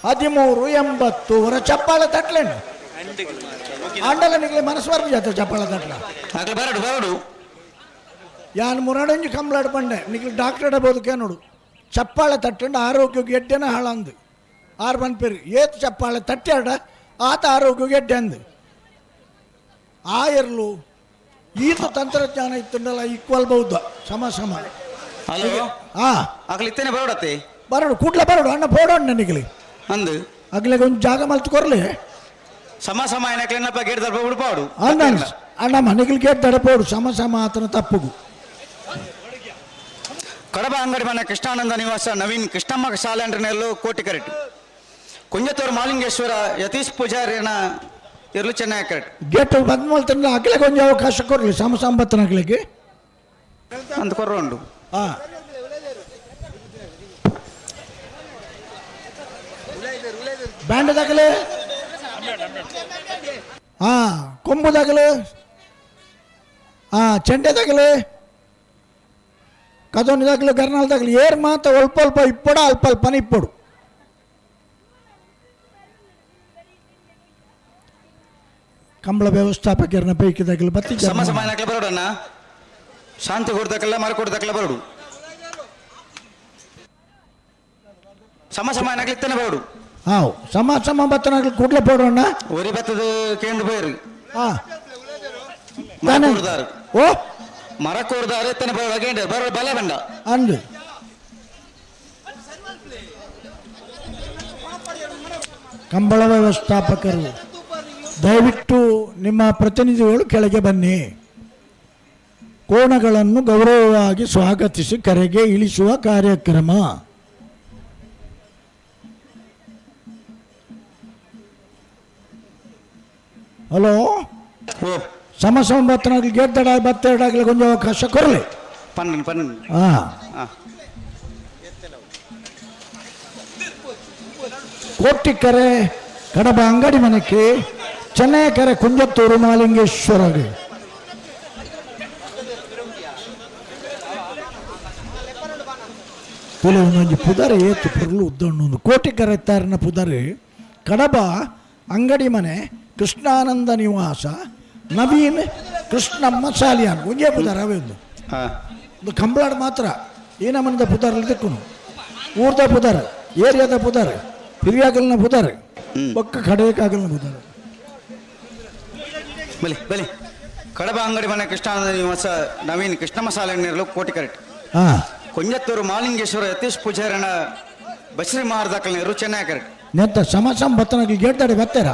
13.80. ಹೊರ ಚಪ್ಪಾಳ ತಟ್ಲೇನು ಅಂಡಲ ನಿಗ್ಲೆ ಮನಸ್ಸು ಬರ್ದು ಜಾತ ಚಪ್ಪಾಳ ತಟ್ಲ. ಆಗಲೇ ಬರಡು ಬರಡು. ಯಾನ್ ಮುರಾಡಂಜಿ ಕಂಬಳಾಡ್ ಪಂಡೆ ನಿಗ್ಲು ಡಾಕ್ಟರ್ ಬೋದಕ್ಕೆ ನೋಡು ಚಪ್ಪಾಳ ತಟ್ಟಂಡು ಆರೋಗ್ಯಕ್ಕೆ ಎಡ್ಡೆನ ಹಾಳಂದು ಆರು ಪನ್ಪೇರು ಏತ್ ಚಪ್ಪಾಳ ತಟ್ಟಾಡ ಆತ ಆರೋಗ್ಯಕ್ಕೆ ಎಡ್ಡೆ ಅಂದು. ಆಯರ್ಲು ಈತ ತಂತ್ರಜ್ಞಾನ ಇತ್ತಂಡಲ್ಲ ಈಕ್ವಲ್ ಬೌದ್ಧ ಸಮ ಸಮ. ಹಲೋ. ಹಾ ಆಗಲಿ ಇತ್ತೇನೆ ಬರೋಡತ್ತೆ. ಬರೋಡು ಕೂಡ್ಲೆ ಬರೋಡು ಅಣ್ಣ ಫೋಡೋಣ ನಿಗ್ಲಿ ಅಂದು ಅಗ್ಲಿಗೆ ಒಂದು ಜಾಗ ಮಲ್ತು ಕೊರ್ಲಿ. ಸಮ ಸಮ ಏನಪ್ಪ ಗೇಟ್ ದಡಪ ಬಿಡ್ಪಾಡು. ಅಣ್ಣ ಅಣ್ಣ ಮನೆಗೆ ಗೇಟ್ ದಡಪೋಡು ಸಮ ಸಮ ಆತನ ತಪ್ಪುಗು. ಕಡಬ ಅಂಗಡಿ ಮನೆ ಕೃಷ್ಣಾನಂದ ನಿವಾಸ ನವೀನ್ ಕೃಷ್ಣಮ್ಮ ಶಾಲೆಂಡ್ರನೆಲ್ಲೂ ಕೋಟಿ ಕರೆಕ್ಟ್. ಕುಂಜತ್ತೂರು ಮಾಲಿಂಗೇಶ್ವರ ಯತೀಶ್ ಪೂಜಾರಿನ ಇರ್ಲು ಚೆನ್ನಾಗಿ ಕರೆಕ್ಟ್. ಗೇಟ್ ಬಂದ್ ಮಲ್ತಂದ್ರೆ ಅಗ್ಲಿಗೆ ಒಂದು ಅವಕಾಶ ಕೊರ್ಲಿ ಸಮ ಸಂಬತ್ತನ ಅಗ್ಲಿಗೆ ಅಂತ ಕೊರ್ರ ಉಂಡು. ಹಾಂ ಬ್ಯಾಂಡ್ ದಾಖಲೆ, ಹಾಂ ಕೊಂಬು ದಾಖಲೆ, ಹಾಂ ಚೆಂಡೆ ದಾಖಲೆ, ಕದೋನಿ ದಾಖಲೆ, ಗರ್ನಾಲ್ ದಾಖಲೆ. ಏರ್ ಮಾತ ಅಲ್ಪ ಅಲ್ಪ ಇಪ್ಪಡ ಅಲ್ಪ ಅಲ್ಪನ ಇಪ್ಪಡು. ಕಂಬಳ ವ್ಯವಸ್ಥಾಪಕರನ್ನ ಪೈಕಿ ದಾಖಲೆ ಬತ್ತಿ ಸಮ ಸಮ ಏನಕ್ಕೆ ಬರೋಡಣ್ಣ ಶಾಂತಿ ಕೊಡ್ದಕ್ಕೆಲ್ಲ ಮರ ಕೊಡ್ದಕ್ಕೆಲ್ಲ ಬರೋಡು ಸಮ ಸಮ ಏನಕ್ಕೆ ಇತ್ತೇನೆ ಬರೋಡು. ಹಾಂ ಸಮ ಸಮ ಬತ್ತನಾಗ್ಲಿ ಕೂಡ್ಲೆ ಪೋಡೋಣ. ಒರಿ ಬತ್ತದ ಕೇಂದ್ರ ಪೋಯರು. ಹಾಂ ಮರಕೋಡ್ದಾರು. ಓ ಮರಕೋಡ್ದಾರು ಎತ್ತನೆ ಬರೋಡ ಕೇಂದ್ರ ಬರೋ ಬಲೆ ಬಂಡ ಅಂದು ಕಂಬಳ ವ್ಯವಸ್ಥಾಪಕರು ದಯವಿಟ್ಟು ನಿಮ್ಮ ಪ್ರತಿನಿಧಿಗಳು ಕೆಳಗೆ ಬನ್ನಿ. ಕೋಣಗಳನ್ನು ಗೌರವವಾಗಿ ಸ್ವಾಗತಿಸಿ ಕರೆಗೆ ಇಳಿಸುವ ಕಾರ್ಯಕ್ರಮ. ಹಲೋ ಸಮ ಸಂಬತ್ತನಾಗಲಿ ಗೇಟ್ ದಡ ಬತ್ತೆರಡಾಗಲಿ ಕೊಂಚ ಅವಕಾಶ ಕೊರಲಿ. 12 12. ಹಾಂ ಕೋಟಿಕೆರೆ ಕಡಬ ಅಂಗಡಿ ಮನೆಗೆ, ಚೆನ್ನೈಕೆರೆ ಕುಂಜತ್ತೂರು ಮಾಲಿಂಗೇಶ್ವರಗೆ. ತುಲೆ ಒಂದೊಂಜಿ ಪುದರೆ ಏತು ಪುರ್ಲು ಉದ್ದಣ್ಣು ಕೋಟಿಕೆರೆ ತಾರಿನ ಪುದರೆ ಕಡಬ ಅಂಗಡಿ ಮನೆ ಕೃಷ್ಣಾನಂದ ನಿವಾಸ ನವೀನ್ ಕೃಷ್ಣಮ್ಮ ಸಾಲಿಯಾನ್ ಒಂಜೇ ಪುದಾರ ಅವೇ ಒಂದು ಒಂದು ಕಂಬಳಾಡ್ ಮಾತ್ರ ಈ ನಮನದ ಪುದಾರಲ್ಲಿ ತಿಕ್ಕುನು ಊರ್ದ ಪುದಾರ ಏರಿಯಾದ ಪುದಾರ ಹಿರಿಯಾಗಲ್ನ ಪುದಾರ ಪಕ್ಕ ಕಡೆಯಕ್ಕಾಗಲ್ನ ಪುದಾರ. ಬಲಿ ಬಲಿ ಕಡಬ ಅಂಗಡಿ ಮನೆ ಕೃಷ್ಣಾನಂದ ನಿವಾಸ ನವೀನ್ ಕೃಷ್ಣಮ್ಮ ಸಾಲಿಯಾನ್ ಕೋಟಿ ಕರೆಕ್ಟ್. ಹಾಂ ಕುಂಜತ್ತೂರು ಮಾಲಿಂಗೇಶ್ವರ ಯತೀಶ್ ಪೂಜಾರನ ಬಸ್ರಿ ಮಾರದಾಕಲ್ನೇರು ಚೆನ್ನೈ ಕರೆಕ್ಟ್. ನೆತ್ತ ಸಮ ಸಮ ಬತ್ತನಾಗಲಿ ಗೇಟ್ ದಾಡಿ ಬತ್ತೇರ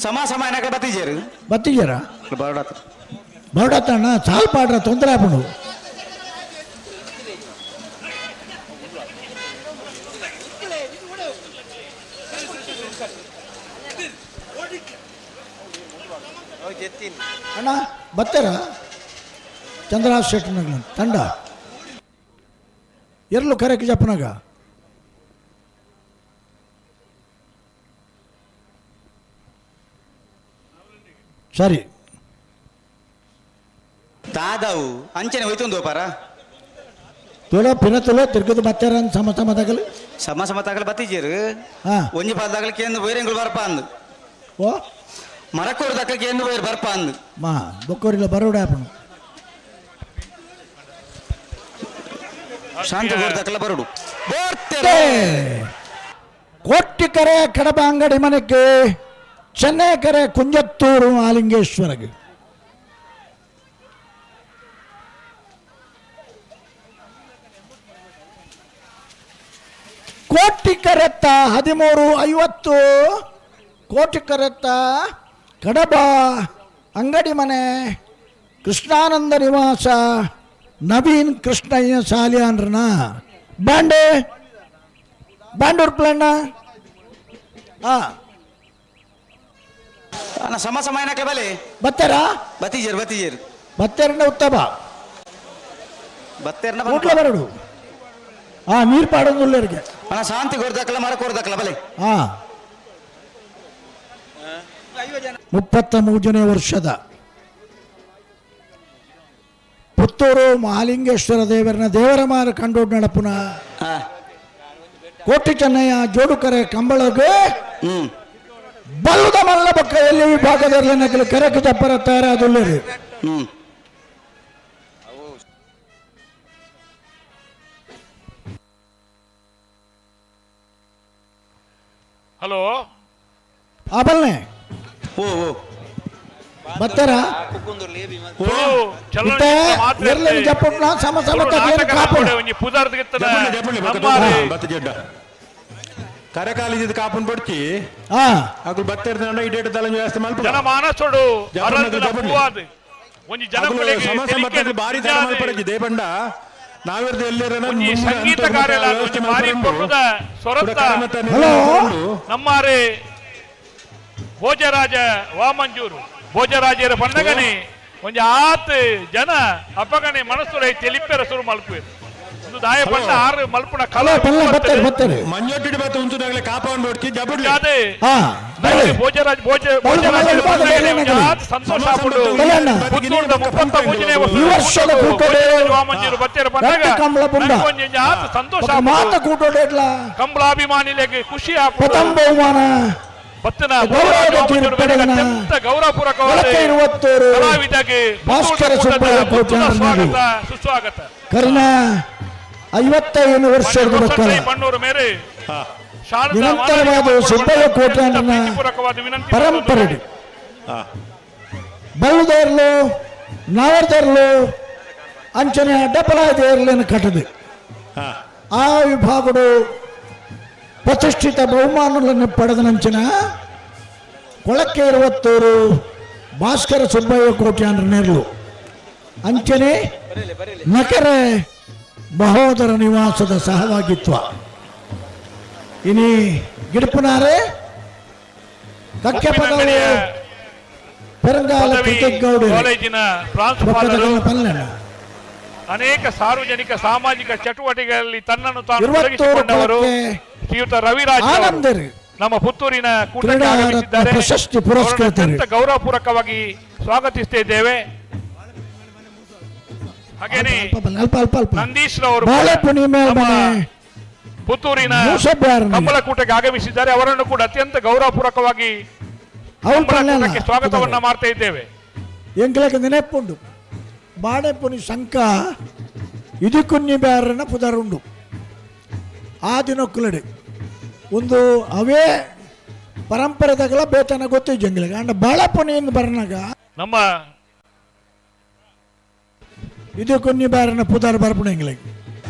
ಸಮ ಸಮ ಏನಕ್ಕೆ ಬತ್ತಿಜೇರು ಬತ್ತಿಜೇರ ಬರೋಡಾತ ಬರೋಡಾತಣ್ಣ ಸಾಲ್ ಪಾಡ್ರ ತೊಂದರೆ ಆಪುಂಡು. ಅಣ್ಣ ಬತ್ತೇರ ಚಂದ್ರಹಾಸ್ ಶೆಟ್ಟನಗ್ಲ ತಂಡ ಎರ್ಲು ಕರೆಕ್ ಜಪ್ಪನಾಗ. ಸರಿ ದಾದಾವು ಅಂಚನೆ ಹೋಯ್ತು ಪಾರ ತುಲ ಪಿನ ತುಲ ತಿರ್ಗದ ಬತ್ತಾರ ಸಮ ಸಮ ತಗಲು ಸಮ ಸಮ ತಗಲು ಬತ್ತಿಜೇರು ಹಾ ಒಂಜಿ ಪಾದಗಲು ಕೇಂದ್ರ ಬೈರೆಂಗುಳು ಬರ್ಪ ಅಂದು ಓ ಮರಕೋರು ದಕ್ಕಲು ಕೇಂದ್ರ ಬೈರ್ ಬರ್ಪ ಅಂದು ಮಾ ಬೊಕ್ಕೋರಿಲ್ಲ ಬರೋಡ ಆಪಣು ಶಾಂತ ದಕ್ಕಲ ಬರೋಡು ಕೋಟಿಕೆರೆ ಕಡಬ ಅಂಗಡಿ ಮನೆಗೆ, ಚೆನ್ನೈಕೆರೆ ಕುಂಜತ್ತೂರು ಮಾಲಿಂಗೇಶ್ವರಗೆ. ಕೋಟಿಕೆರೆತ್ತ 13.50, ಕೋಟಿಕೆರೆತ್ತ ಕಡಬ ಅಂಗಡಿ ಮನೆ ಕೃಷ್ಣಾನಂದ ನಿವಾಸ ನವೀನ್ ಕೃಷ್ಣಯ್ಯ ಸಾಲಿಯಾನ್ರನ ಬಾಂಡೆ ಬಾಂಡೂರ್ ಪ್ಲಾನ ಹಾಂ ಅಣ್ಣ ಸಮ ಸಮಯನಕ್ಕೆ ಬಲೆ ಬತ್ತಾರಾ ಬತ್ತೀಜೇರು ಬತ್ತೀಜೇರು ಬತ್ತೇರಣ್ಣ ಉತ್ತಮ ಬತ್ತೇರ್ನ ಕೂಡ್ಲ ಬರಡು ಹಾಂ ನೀರು ಪಾಡೊಂದುಲ್ಲರಿಗೆ ಅಣ್ಣ ಶಾಂತಿ ಕೊರ್ದಕ್ಕಲ್ಲ ಮರ ಕೊರ್ದಕ್ಕಲ್ಲ ಬಲೆ ಹಾಂ 33ನೇ ವರ್ಷದ ಪುತ್ತೂರು ಮಹಾಲಿಂಗೇಶ್ವರ ದೇವರನ ದೇವರ ಮಾರ ಕಂಡು ನಡಪುನ ಕೋಟಿ ಚೆನ್ನಯ್ಯ ಜೋಡುಕರೆ ಕಂಬಳಗೆ ಬಲ್ಲದ ಮಲ್ಲ ಬಕ್ಕ ಎಲ್ಲಿ ವಿಭಾಗದಲ್ಲಿ ನಕಲು ಕರೆಕ್ ಜಪ್ಪರ ತಯಾರಾದುಲ್ಲರಿ. ಹಲೋ ಆ ಬಲ್ನೆ ಓ ಓ ಬತ್ತಾರಾ ಇತ್ತೆ ಎರ್ಲೆನ್ ಜಪ್ಪುಟ್ನ ಸಮ ಸಮ ತಗ್ಲೇನು ಕಾಪುನ. ಒಂಜಿ ಪುದರ್ದ ಕರೆಕಾಲಿದ ಕಾಪುನ್ ಬಡ್ಚಿ ಅಕುಲು ಬತ್ತೆರ್ದ ಇಡೇಟ ದಲಂಜ ವ್ಯವಸ್ಥೆ ಮಲ್ಪ ಜನ ಮಾನಸೊಡು ಜಪುಂಡು ಅರಂದಿನ ಜಪುಂಡು. ಪೂವಾದ್ ಒಂಜಿ ಜನಕುಲೆಗ್ ಸಮ ಸಮ ತೆಲಿಕೆಡ್ ಬಾರಿ ತರ ದಿಂಜಾದ್ ಮಲ್ಪರಜಿ ದೇಪಂಡ ನಾವಿರ್ದ ಎಲ್ಲೆರನ ಒಂಜಿ ಸಂಗೀತಗಾರೆಲ ಒಂಜಿ ಬಾರಿ ಪೊರ್ಲುದ ಸ್ವರತ್ತ ಹಲೋ ನಮ್ಮಾರೆ ಭೋಜರಾಜ ವಾಮಂಜೂರು ಭೋಜರಾಜರ ಪನ್ನಗನೆ ಒಂಜಿ ಆತ್ ಜನ ಅಪಗನೆ ಮನಸ್ಸು ತೆಲಿಪೆರ ಶುರು ಮಲ್ಪುವೆರ್ ಒಂದು ದಾಯ ಪಂಡ ಆರು ಮಲ್ಪುನ ಕಲ ಬಲ್ಲ ಬತ್ತಾರೆ ಬತ್ತಾರೆ ಮಂಜೊಟ್ಟಿಡಿ ಬತ್ತ ಉಂಚುದಾಗಲೇ ಕಾಪವನ್ ಬಡ್ಚಿ ಜಬುಡ್ಲಿ ಅದೇ ಹಾ ಭೋಜರಾಜ್ ಭೋಜ ಭೋಜರಾಜರ ಪನ್ನಗನೆ ಒಂಜಿ ಆತ್ ಸಂತೋಷ ಆಪುಂಡು ಪುತ್ತೂರುದ 33ನೇ ಈ ವರ್ಷದ ಕೂಟೋಡೆ ಭೋಜರಾಜ ವಾಮಂಜೂರು ಬತ್ತೆರ ಪನ್ನಗ ರಕ್ತ ಕಂಬಳ ಪುಂಡ. ನಂಕ್ ಒಂಜಿ ಆತ್ ಸಂತೋಷ ಬೊಕ್ಕ ಮಾತ ಆಪುಂಡು ಕೂಟೋಡೆಡ್ಲ ಕಂಬಳಾಭಿಮಾನಿಲೆಗ್ ಖುಷಿ ಆಪುಂಡು ಪ್ರಥಮ ಬಹುಮಾನ ಬತ್ತಿನ ಗೌರವದ ತೀರ್ಪು ಪಡೆದ ಅತ್ಯಂತ ಗೌರವಪೂರ್ವಕವಾದ ಕೊಳಕೆ ಇರುವತ್ತೂರು ಕಲಾವಿದಗೆ ಭಾಸ್ಕರ ಪುತ್ತೂರು ಸುಬ್ಬಯ್ಯ ಕೂಟದ ಕೋಟ್ಯಾನ್ ಸ್ವಾಗತ ಸುಸ್ವಾಗತ ಕರಿನ 55 ವರ್ಷದ ಮಕ್ಕಳ ಬಣ್ಣೂರು ಮೇರೆ ಶಾರದಾ ನಿರಂತರವಾದ ಸುಬ್ಬಯ್ಯ ಕೋಟ್ಯಾನ್ನ ಪ್ರೀತಿಪೂರ್ವಕವಾದ ವಿನಂತಿ ಪರಂಪರೆ ಬಲ್ಲದೇರ್ಲು ನಾವರ್ದೇರ್ಲು ಅಂಚನೆ ಅಡ್ಡಪಲಾಯದೇರ್ಲೇನು ಕಟ್ಟದು ಆ ವಿಭಾಗಡು ಪ್ರತಿಷ್ಠಿತ ಬಹುಮಾನಗಳನ್ನು ಪಡೆದ ನಂಚಿನ ಕೊಳಕ್ಕೆ ಇರುವತ್ತೂರು ಭಾಸ್ಕರ ಸುಬ್ಬಯ್ಯ ಕೋಟ್ಯಾನ್ರ ನೇರ್ಲು ಅಂಚನೆ ನಕರೆ ಮಹೋದರ ನಿವಾಸದ ಸಹಭಾಗಿತ್ವ ಇನಿ ಗಿಡಪುನಾರೆ ಕಕ್ಕೆ ಪದವು ಪೆರಂಗಾಲ ಪದವಿ ಕೃತಿಗೌಡರು ಕಾಲೇಜಿನ ಪ್ರಾಂಶುಪಾಲರು ಪಲ್ಲಣ್ಣ ಅನೇಕ ಸಾರ್ವಜನಿಕ ಸಾಮಾಜಿಕ ಚಟುವಟಿಕೆಗಳಲ್ಲಿ ತನ್ನನ್ನು ತಾನು ಇರುವತ್ತೂರು ತೊಡಗಿಸಿಕೊಂಡವರು ಕೊಳಕ್ಕೆ ಶ್ರೀಯುತ ರವಿರಾಜ್ ಅವರು ಆನಂದರು ನಮ್ಮ ಪುತ್ತೂರಿನ ಕೂಟಕ್ಕೆ ಕ್ರೀಡಾ ರತ್ನ ಆಗಮಿಸಿದ್ದಾರೆ. ಪ್ರಶಸ್ತಿ ಅವರನ್ನು ಪುರಸ್ಕೃತರು. ಅತ್ಯಂತ ಗೌರವಪೂರ್ವಕವಾಗಿ ಸ್ವಾಗತಿಸ್ತಾ ಇದ್ದೇವೆ. ಹಾಗೇನೆ ಅಲ್ಪ ಅಲ್ಪ ಅಲ್ಪ ನಂದೀಶ್ ರವರು ಬಾಳೆಪುಣಿ ಮೇಲ್ಮನೆ ಪುತ್ತೂರಿನ ಮೂಸಬ್ಯಾರನ. ಕಂಬಳಕೂಟಕ್ಕೆ ಆಗಮಿಸಿದ್ದಾರೆ. ಅವರನ್ನು ಕೂಡ ಅತ್ಯಂತ ಗೌರವಪೂರ್ವಕವಾಗಿ ಅವ್ರು ಕಂಬಳಕೂಟಕ್ಕೆ ಸ್ವಾಗತವನ್ನ ಮಾಡ್ತಾ ಇದ್ದೇವೆ. ಎಂಕ್ಲಕ್ಕೆ ನೆನಪುಂಡು ಬಾಳೆಪುನಿ ಶಂಕ ಇದಕ್ಕುನ್ನಿ ಬ್ಯಾರನ ಪುದರುಂಡು ಆ ದಿನಕ್ಕುಲಡೆ ಒಂದು ಅವೇ ಪರಂಪರೆದಾಗಲ ಬೇತನ ಗೊತ್ತಿಜ್ಜಿ ಎಂಗ್ಲಿಗೆ ಅಂಡ ಬಾಳೆಪುನಿಯಿಂದ ಬರನಾಗ ನಮ್ಮ ಇದಕ್ಕುನ್ನಿ ಬ್ಯಾರನ ಪುದರ್ ಬರ್ಪುಣ ಎಂಗ್ಲಿಗೆ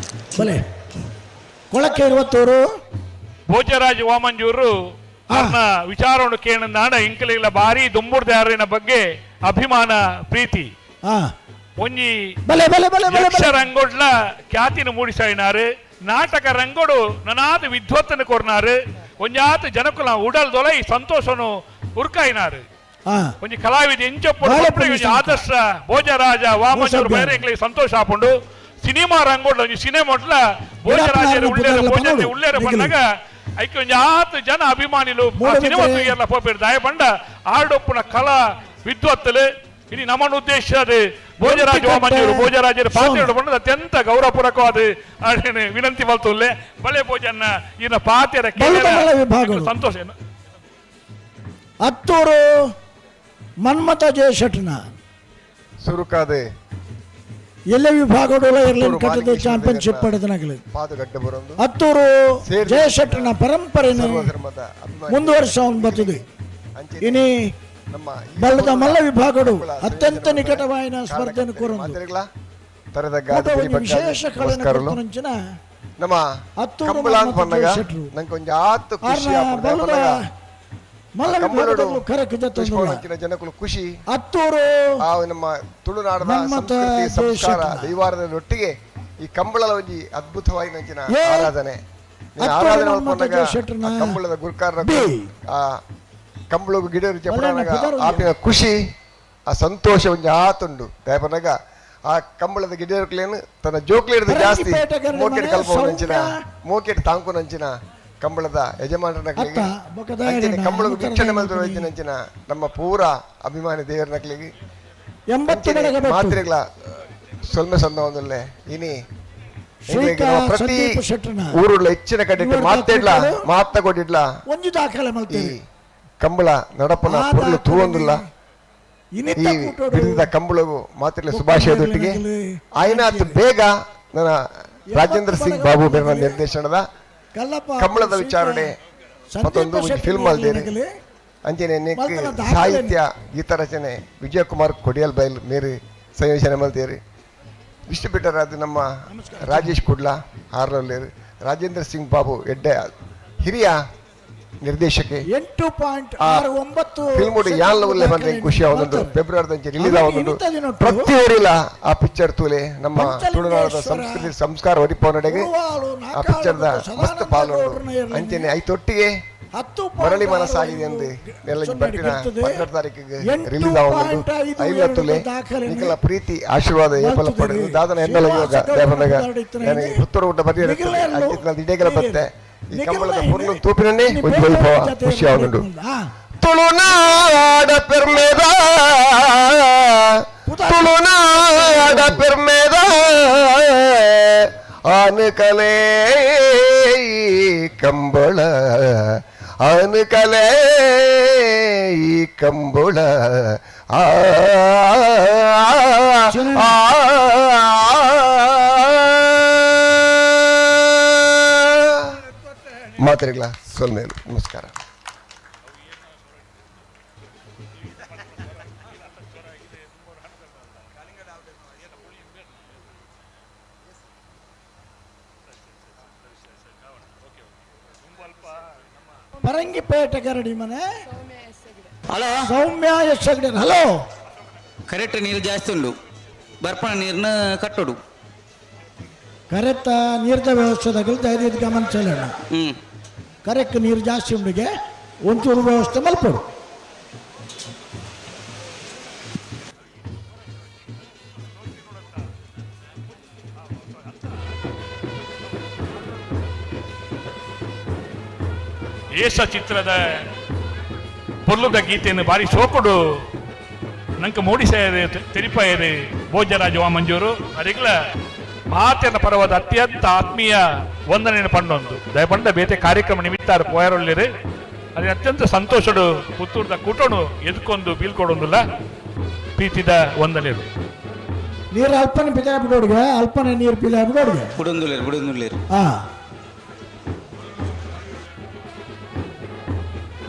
ಬಲೆ ಕೊಳಕ್ಕೆ ಇರುವತ್ತೂರು ಭೋಜರಾಜ್ ವಾಮಂಜೂರು ಅವರ ವಿಚಾರವನ್ನು ಕೇಳಿದಾಣ ಇಂಕಲಿಲ್ಲ ಭಾರಿ ದುಂಬುರ್ದಾರಿನ ಬಗ್ಗೆ ಅಭಿಮಾನ ಪ್ರೀತಿ ಹಾ ಒಂಜಿ ಬಲೆ ಬಲೆ ಬಲೆ ಬಲೆ ಯಕ್ಷ ರಂಗೋಡ್ಲ ಖ್ಯಾತಿನ ಮೂಡಿಸಾಯಿನಾರು ನಾಟಕ ರಂಗೋಡು ನನಾದ ವಿದ್ವತ್ತನ್ನು ಕೊರ್ನಾರು ಒಂಜಾತ ಜನಕುಲ ಉಡಲ್ ದೊಲೈ ಸಂತೋಷನು ಉರ್ಕಾಯಿನಾರು ಹಾ ಒಂಜಿ ಕಲಾವಿದ ಎಂಚೊಪ್ಪು ಬಾಳೆಪುಣಿ ಒಂಜಿ ಆದರ್ಶ ಭೋಜರಾಜ ವಾಮಂಜೂರು ಮೂಸಬ್ಯಾರ. ಬೇರೆ ಎಂಕ್ಲಿಗೆ ಸಂತೋಷ ಆಪುಂಡು ಸಿನಿಮಾ ರಂಗೋಡ್ಲ ಒಂಜಿ ಸಿನಿಮಾ ಭೋಜರಾಜರು ಉಳ್ಳೇರ ಭೋಜ ಉಳ್ಳೇರ ಬಂದಾಗ ಐಕೆ ಒಂಜಿ ಆತ ಜನ ಅಭಿಮಾನಿಲು ಆ ಮೂಡಬಿದ್ರೆ. ಸಿನಿಮಾ ತೂಯೆರ್ಲ ಪೋಪೇರು ದಾಯ ಬಂಡ ಆಡೊಪ್ಪುನ ಕಲಾ ವಿದ್ವತ್ತಲು ಇನಿ ನಮ್ಮನ ಉದ್ದೇಶ ಅದು ಭೋಜರಾಜ ವಾಮಂಜೂರು ಭೋಜರಾಜರ ಪಾತ್ರೆ ಬಂಡದ ಅತ್ಯಂತ ಗೌರವಪೂರ್ವಕವಾದ ಆಡೇನು ವಿನಂತಿ ಮಲ್ತುಲ್ಲೆ ಬಲೆ ಭೋಜನ್ನ ಈನ ಪಾತ್ರೆ ಬಲ್ಲದಮಲ್ಲ ವಿಭಾಗಗಳು. ಸಂತೋಷ ಏನು? ಹತ್ತೂರು ಮನ್ಮಥ ಜಯಶೆಟ್ನ ಸುರುಕಾದೆ ಎಲ್ಲ ವಿಭಾಗಗಳು ಇರ್ಲಿನ್ ಪುತ್ತೂರು ಕಟ್ಟದ ಮಾಲಿಂಗೇಶ್ವರ ಚಾಂಪಿಯನ್ಶಿಪ್ ದೇವರ ಪಡೆದನಾಗಲಿ ಪಾದಗಡ್ಡೆ ಬರೊಂದು ಹತ್ತೂರು ಸೇರ್ದು ಜಯಶೆಟ್ಟನ ಪರಂಪರೆಯನ್ನು ಸರ್ವಧರ್ಮದ ಅಭಿಮಾನಿಗಳು ಮುಂದುವರಿಸ ಬರ್ತದೆ ಅಂಚನೆ ಇನಿ ನಮ್ಮ ಈ ಬಲ್ಲದ ಮಲ್ಲ ವಿಭಾಗಗಳು ಕಂಬಳ ಅತ್ಯಂತ ಸಂಯೋಜನೆ ನಿಕಟವಾಯಿನ ಸ್ಪರ್ಧೆಯನ್ನು ಕೋರಂದು ಮಾತ್ರೆಗಳ ತರದ ಗಾದೆ ಕೂಟ ಒಂದು ಬಗ್ಗಾದ ವಿಶೇಷ ಕಳೆನ ನಮಸ್ಕಾರಗಳು. ಕೊರ್ತುನಂಚಿನ ನಮ್ಮ ಹತ್ತೂರು ಕಂಬಳ ಅಂತ ಮನ್ಮಥ ಬಂದಾಗ ಜಯಶೆಟ್ರು. ನಂಗೆ ಒಂಜಿ ಆತು ಖುಷಿ ಆರ್ನ ಆಪುಂಡು. ಬಲ್ಲದ ಪನ್ನಗ ಮಲ್ಲ ಕಂಬಳಡು ವಿಭಾಗದಲ್ಲೂ ಕರಕ್ ಜತ್ತೊಂದುಲ್ಲ. ತೋಜ್ಪಾವುನಂಚಿನ ಜನಕುಲು ಖುಷಿ ಅತ್ತೂರು ಆ ನಮ್ಮ ತುಳುನಾಡದ ಮನ್ಮಥ ಸಂಸ್ಕೃತಿ ಸಂಸ್ಕಾರ ಜಯಶೆಟ್ಟನ. ದೈವಾರಾಧನೆಯೊಟ್ಟಿಗೆ ಈ ಕಂಬಳದ ಒಂಜಿ ಅದ್ಭುತವಾಯಿನಂಚಿನ ಏ, ಆರಾಧನೆ ನೀನು ಅತ್ತೂರು ಆರಾಧನೆ ಮನ್ಮಥ ಮಲ್ಪುನಗ ಜಯಶೆಟ್ಟನ ಆ ಕಂಬಳದ ಗುರುಕಾರ ಬಿ. ಆ ಕಂಬಳಗು ಗಿಡ ರುಚಿ ಒಳ್ಳೆಯ ಪುದರ್ ಆಪಿನ ಖುಷಿ ಆ ಸಂತೋಷ ಒಂಜಿ ಆತುಂಡು ದಯಪನಗ ಆ ಕಂಬಳದ ಗಿಡಕ್ಲೇನು ತನ್ನ ಜೋಕ್ಲೇಡ್ದು ಜಾಸ್ತಿ ಪರಂಗಿಪೇಟೆ ಗರಡಿ ಮೋಕೆಟ್ ಮನೆ ಕಲ್ಪವನಂಚಿನ ಸೌಮ್ಯ. ಮೋಕೆಟ್ ತಾಂಕುನಂಚಿನ ಕಂಬಳದ ಯಜಮಾನರನಕ್ಲಿಗೆ ಅತ್ತ, ಬೊಕದಾಯರನ, ಅಂಚನೆ ಕಂಬಳದ ಉತ್ತರ ವೀಕ್ಷಣೆ ದಯನಕುಲಿ. ಮಲ್ತಿನಂಚಿನ ನಮ್ಮ ಪೂರ ಅಭಿಮಾನಿ ದೇವರನಕ್ಲಿಗೆ 80 ಬಡಗ ಬೆಟ್ಟು. ಮಾತ್ರೆಗಳ ಸೊಲ್ಮೆ ಸಂದ ಒಂದಲ್ಲೇ ಇನಿ ಶ್ರೀಕಾ ಎಂಕ್ಲೆಗ್ ನಮ್ಮ ಪ್ರತಿ ಸಂದೀಪ ಶೆಟ್ಟರ್ನ ಊರುಳ್ಳ ಹೆಚ್ಚಿನ ಕಡೆ ಇವರು ಮಾತೆಡ್ಲ ದಾಖಲೆ ಮಾತ ಕೊಟ್ಟಿಡ್ಲ ಒಂಜಿ ದಾಖಲೆ ಈ ಮಲ್ತೇವೆ ಕಂಬಳ ನಡಪನ ಆ ಪೊರ್ಲು ದಾಖಲೆಗೆ ತೂವೊಂದುಲ್ಲ ಇನಿತ ಈ ಕೂಟೋಡು ಬಿಡಿದ ಕಂಬಳಗು ಮಾತ್ರೆಲ ಶುಭಾಶಯದೊಟ್ಟಿಗೆ ಆಯ್ನಾತ್ ಬೇಗ ನನ್ನ ರಾಜೇಂದ್ರ ಸಿಂಗ್ ಬಾಬು ಬೇರ್ನ ನಿರ್ದೇಶನದ ಕಲ್ಲಪ್ಪ ಕಂಬಳದ ಶ್ರೀಕಾ ವಿಚಾರಣೆ ಸಂದೀಪ ಮತ್ತೊಂದು ಒಂದು ಶೆಟ್ಟರ್ ಫಿಲ್ಮ್ ಅಲ್ದೇನೆ ನಗಲಿ. ಅಂಚನೆ ನೆಕ್ ಮಲ್ತನ ದಾಖಲೆ. ಸಾಹಿತ್ಯ ಗೀತರಚನೆ ವಿಜಯಕುಮಾರ್ ಕೊಡಿಯಲ್ ಬೈಲ್ ಮೇರಿ ಸಂಯೋಜನೆ ಮಲ್ತೇರಿ ಡಿಸ್ಟ್ರಿಬ್ಯೂಟರ್ ಆದ ನಮ್ಮ ರಾಜೇಶ್ ಕುಡ್ಲಾ ಆರ್ಲಲ್ಲೇರು ರಾಜೇಂದ್ರ ಸಿಂಗ್ ಬಾಬು ಎಡ್ಡೆ ಹಿರಿಯ ನಿರ್ದೇಶಕಿ 8.69 ಫಿಲ್ಮ್ ಯಾನ್ಲ ಉಲ್ಲೆ ಬಂದ್ರೆ ಖುಷಿ ಆವೊಂದುಂಡು ಫೆಬ್ರವರಿ ದಂಚೆ ರಿಲೀಸ್ ಆವೊಂದುಂಡು ಇನಿತ ದಿನೊಟ್ಟು ಪ್ರತಿ ಊರಿಲ ಆ ಪಿಕ್ಚರ್ ತೂಲೆ ನಮ್ಮ ತುಳುನಾಡದ ಪಂಚಲಿಂಗೇಶ್ವರ ಸಂಸ್ಕೃತಿ ಸಂಸ್ಕಾರ ಒರಿಪೋನಡೆಗೆ ಉರುವಾಳು, ಆ ಪಿಕ್ಚರ್ದ ನಾಕಾಳು ಮಸ್ತ್ ಪಾಲುಂಡು ಅಂಚನೆ ಐತೊಟ್ಟಿಗೆ ಹತ್ತು ಮರಳಿ ಮನಸ್ಸಾಗಿದೆ ಎಂದು ಎಲ್ಲ ಬರ್ಪಿನ 12 ತಾರೀಕಿಗೆ ರಿಲೀಸ್ ಆವೊಂದುಂಡು ಐಲ ತುಲೆ ನಿಕಲ ಪ್ರೀತಿ ಆಶೀರ್ವಾದ ಏಪಲ ಪಡೆದು ದಾದನ ಎನ್ನಲ ಯೋಗ ದೇವನಗ ನನಗೆ ಪುತ್ತೂರು ಊಟ ಬರೆಯ ಇಡೇಗಲ ಬತ್ತೆ ಈ ಕಂಬಳದ ಪೊರ್ಲು ತೂಪಿನನ್ನೇ ಒಂದು ವೈಭವ ಖುಷಿ ಆವೊಂದುಂಡು ತುಳುನಾಡ ಪೆರ್ಮೆದ ತುಳುನಾಡ ಪೆರ್ಮೆದ ಆನುಕಲೆ ಈ ಕಂಬಳ ಆನುಕಲೆ ಈ ಕಂಬಳ ಆ ಆ, ಆ. ಮಾತ್ರೆಗಳ ಸೊಲ್ಮೇಲು ನಮಸ್ಕಾರ. ಪರಂಗಿಪೇಟೆ ಗರಡಿ ಮನೆ hello Soumya S Hegde hello correct ನೀರು ಜಾಸ್ತಿ ಉಂಡು ಬರ್ಪಣ ನೀರನ್ನ ಕಟ್ಟೋಡು ಕರೆಕ್ಟ್ ನೀರ್ದ ವ್ಯವಸ್ಥೆದಾಗ ದಯವಿಟ್ಟು ಗಮನ ಚೆಲ್ಲೋಣ. ಹ್ಮ್ ಕರೆಕ್ಟ್ ನೀರು ಜಾಸ್ತಿ ಉಂಡಿಗೆ ಒಂಚೂರು ವ್ಯವಸ್ಥೆ ಮಲ್ಪಡು. ಏಸ ಚಿತ್ರದ ಪೊರ್ಲುದ ಗೀತೆಯನ್ನು ಬಾರಿ ಶೋಕುಡು ನಂಗೆ ಮೂಡಿಸಾಯದೆ ತೆರಿಪಾಯದೆ ಭೋಜರಾಜ ವಾಮಂಜೂರು ಅರಿಗ್ಲ ಮಾತಿನ ಪರವಾದ ಅತ್ಯಂತ ಆತ್ಮೀಯ ವಂದನೆಯನ್ನು ಪಂಡೊಂದು ದಯಪಂಡ ಬೇತೆ ಕಾರ್ಯಕ್ರಮ ನಿಮಿತ್ತ ಪೋಯರೊಳ್ಳಿರು ಅದೇ ಅತ್ಯಂತ ಸಂತೋಷಡು ಪುತ್ತೂರ್ದ ಕೂಟೋಣು ಎದ್ಕೊಂದು ಬೀಳ್ಕೊಡೊಂದಿಲ್ಲ ಪ್ರೀತಿದ ವಂದನೆರು. ನೀರು ಅಲ್ಪನೆ ಪಿದಾಯ ಬಿಡೋಡ್ಗೆ ಅಲ್ಪನೆ ನೀರು ಪಿದಾಯ ಬಿಡೋಡ್ಗೆ. ಬುಡೊಂದುಲ್ಲೇರು ಬುಡೊಂದುಲ್ಲೇರು. ಹಾ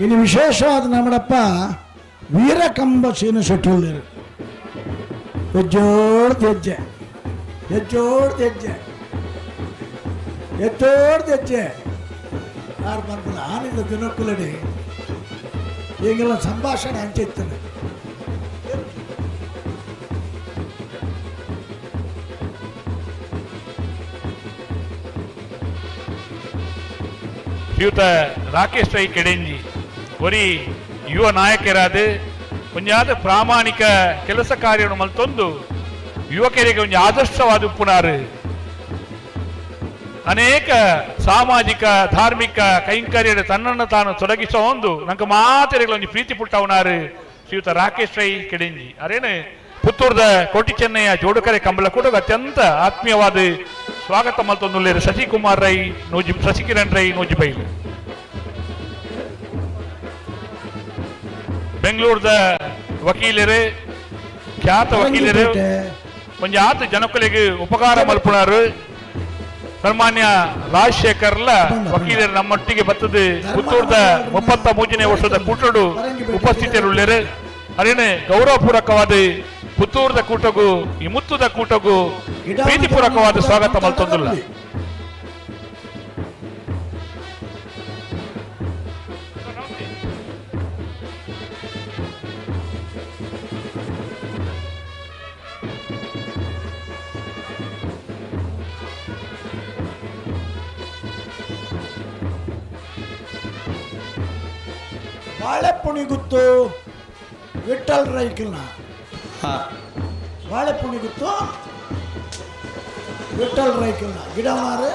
ಇನ್ನು ವಿಶೇಷವಾದ ನಮ್ಮಡಪ್ಪ ವೀರಕಂಬ ಸೀನ ಶೆಟ್ಟುಳ್ಳರು ಹೆಜ್ಜೋಡ್ದು ಹೆಜ್ಜೆ ಹೆಜ್ಜೋಡ್ದು ಹೆಜ್ಜೆ ಹೆಜ್ಜೋಡ್ದು ಹೆಜ್ಜೆ ಯಾರು ಬಂದ್ಬಿಡ ಆನಿಂದ ದಿನಕ್ಕುಲಡಿ ಈಗೆಲ್ಲ ಸಂಭಾಷಣೆ ಅಂಚಿತ್ತಾನೆ. ಶ್ರೀಯುತ ರಾಕೇಶ್ ರೈ ಕೆಡೆಂಜಿ ಒರಿ ಯುವ ನಾಯಕರಾದ ಒಂಜಾದ ಪ್ರಾಮಾಣಿಕ ಕೆಲಸ ಕಾರ್ಯವನ್ನು ಮಲ್ತೊಂದು ಯುವಕರಿಗೆ ಒಂಜಿ ಆದರ್ಶವಾದ ಉಪ್ಪುನಾರು ಅನೇಕ ಸಾಮಾಜಿಕ ಧಾರ್ಮಿಕ ಕೈಂಕರ್ಯದ ತನ್ನನ್ನು ತಾನು ತೊಡಗಿಸುವ ಒಂದು ನಂಗೆ ಮಾತೆರೆಗಳ ಒಂಜಿ ಪ್ರೀತಿ ಪುಟ್ಟವನಾರು ಶ್ರೀಯುತ ರಾಕೇಶ್ ರೈ ಕೆಡೆಂಜಿ ಅರೇನು ಪುತ್ತೂರ್ದ ಕೋಟಿ ಚೆನ್ನಯ್ಯ ಜೋಡುಕರೆ ಕಂಬಳ ಕೂಡ ಅತ್ಯಂತ ಆತ್ಮೀಯವಾದ ಸ್ವಾಗತ ಮಲ್ತೊಂದುಲ್ಲೇರು ಶಶಿಕುಮಾರ್ ರೈ ನೂಜಿ ಶಶಿಕಿರಣ್ ರೈ ನೂಜಿಬೈಲು ಬೆಂಗಳೂರದ ವಕೀಲರು ಖ್ಯಾತ ವಕೀಲರು ಒಂಜಿ ಆತ ಜನಕುಲೆಗ್ ಉಪಕಾರ ಮಲ್ಪುಣಾರು ಸನ್ಮಾನ್ಯ ರಾಜಶೇಖರ್ಲ ವಕೀಲರು ನಮ್ಮೊಟ್ಟಿಗೆ ಬತ್ತದು ಪುತ್ತೂರ್ದ 33ನೇ ವರ್ಷದ ಕೂಟಡು ಉಪಸ್ಥಿತರುಳ್ಳೇರು ಅದೇನೆ ಗೌರವಪೂರ್ವಕವಾದ ಪುತ್ತೂರ್ದ ಕೂಟಗೂ ಈ ಮುತ್ತುದ ಕೂಟಗೂ ಪ್ರೀತಿಪೂರ್ವಕವಾದ ಸ್ವಾಗತ ಮಲ್ತೊಂದುಲ್ಲ. ಬಾಳೆಪುಣಿಗುತ್ತು ವಿಠಲ್ ರೈಕಲ್ನ. ಬಾಳೆಪುಣಿಗುತ್ತು ವಿಠಲ್ ರೈಕಲ್ನ ಗಿಡಮಾರು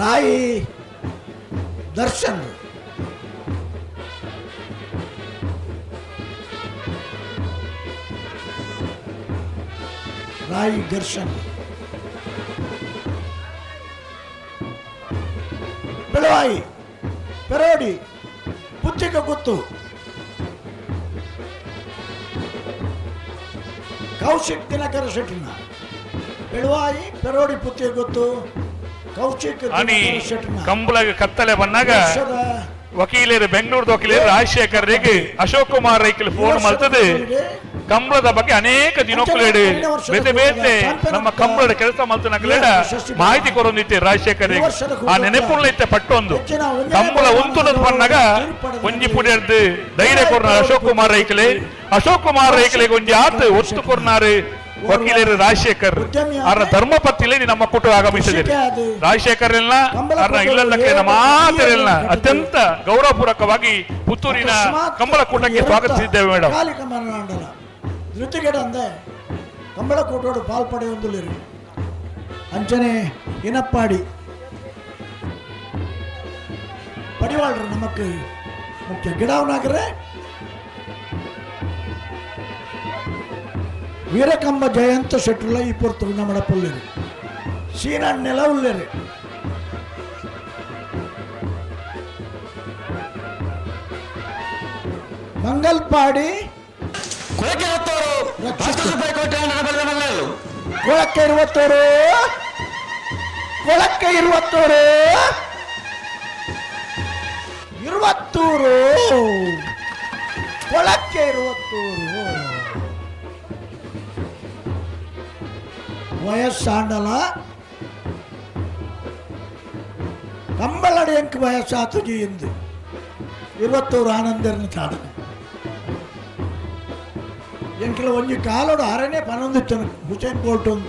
ರಾಯಿ ದರ್ಶನ್. ರಾಯಿ ದರ್ಶನ್. ಬೆಳವಾಯಿ ಪೆರೋಡಿ ಪುತ್ತಿಕ ಗುತ್ತು ಕೌಶಿಕ್ ದಿನಕರ ಶೆಟ್ಟಿನ. ಬೆಳವಾಯಿ ಪೆರೋಡಿ ಪುತ್ತಿಗೆ ಗೊತ್ತು ಕೌಶಿಕ್ ಅನಿ ಕಂಬಳಗ ಕತ್ತಲೆ ಬಂದಾಗ ವಕೀಲರು ಬೆಂಗಳೂರು ವಕೀಲರು ರಾಜಶೇಖರ್ ರೇಗ್ ಅಶೋಕ್ ಕುಮಾರ್ ರೈಕಲ್ ಫೋನ್ ಮಾಡ್ತದೆ. ಕಂಬಳದ ಬಗ್ಗೆ ಅನೇಕ ದಿನಕ್ಕುಲೇಡು ಬೇತೆ ಬೇತೆ ನಮ್ಮ ಕಂಬಳದ ಕೆಲಸ ಮಲ್ತನಕಲೇಡ ಮಾಹಿತಿ ಕೊರೊಂದಿತ್ತೆ ರಾಜಶೇಖರ್. ಆ ನೆನಪುಳ್ಳ ಇತ್ತೆ ಪಟ್ಟೊಂದು ಕಂಬಳ ಉಂತುನದು ಪನ್ನಾಗ ಒಂಜಿ ಪುಡಿಯರ್ದು ಧೈರ್ಯ ಕೊರ್ನ ಅಶೋಕ್ ಕುಮಾರ್ ರೈಕಲೆ. ಅಶೋಕ್ ಕುಮಾರ್ ರೈಕಲೆ ಒಂಜಿ ಆತ್ ಒತ್ತು ಕೊರ್ನಾರು ವಕೀಲರು ರಾಜಶೇಖರ್. ಅವರ ಧರ್ಮಪತ್ತಿಲೆ ನಮ್ಮ ಕೂಟ ಆಗಮಿಸಿದೆ ರಾಜಶೇಖರ್ ಎಲ್ಲ ಅವರ ಇಲ್ಲದಕ್ಕೆ ನಮ್ಮ ಮಾತಿರಲ್ಲ ಅತ್ಯಂತ ಗೌರವಪೂರ್ವಕವಾಗಿ ಪುತ್ತೂರಿನ ಕಂಬಳ ಕೂಟಕ್ಕೆ ಸ್ವಾಗತಿಸಿದ್ದೇವೆ ಮೇಡಮ್. ಧೃತಿಗೆಡಂದೆ ಕಂಬಳ ಕೂಟೋಡು ಪಾಲ್ಪಡೆಯೊಂದುಲ್ಲಿರು ಅಂಚನೆ ಇನಪ್ಪಾಡಿ ಪಡಿವಾಳ್ರು ನಮಕ್ ಮುಖ್ಯ ಗಿಡವನಾಗರೆ ವೀರಕಂಬ ಜಯಂತ ಶೆಟ್ಟುಲ ಈ ಪೊರ್ತು ನಮ್ಮಡ ಪುಲ್ಲಿರು ಸೀನಣ್ಣೆಲ ಉಲ್ಲೇರು. ಮಂಗಲ್ಪಾಡಿ ಕೊಳಕ್ಕೆ ಇರುವತ್ತೋರು ಕೊಳಕ್ಕೆ ಇರುವತ್ತೋರು ಇರುವತ್ತೂರು ಕೊಳಕ್ಕೆ ಇರುವತ್ತೂರು ವಯಸ್ಸಾಂಡಲ ಕಂಬಳಡಿ ಎಂಕ್ ವಯಸ್ಸಾತುಜಿ ಎಂದು ಇರುವತ್ತೂರು ಆನಂದರ್ನ ತಾಡು ಎಂಕ್ಲ ಒಂಜಿ ಕಾಲೋಡು ಅರನೇ ಪನೊಂದಿತ್ತನು ಹುಸೇನ್ ಬೋಲ್ಟ್ ಒಂದು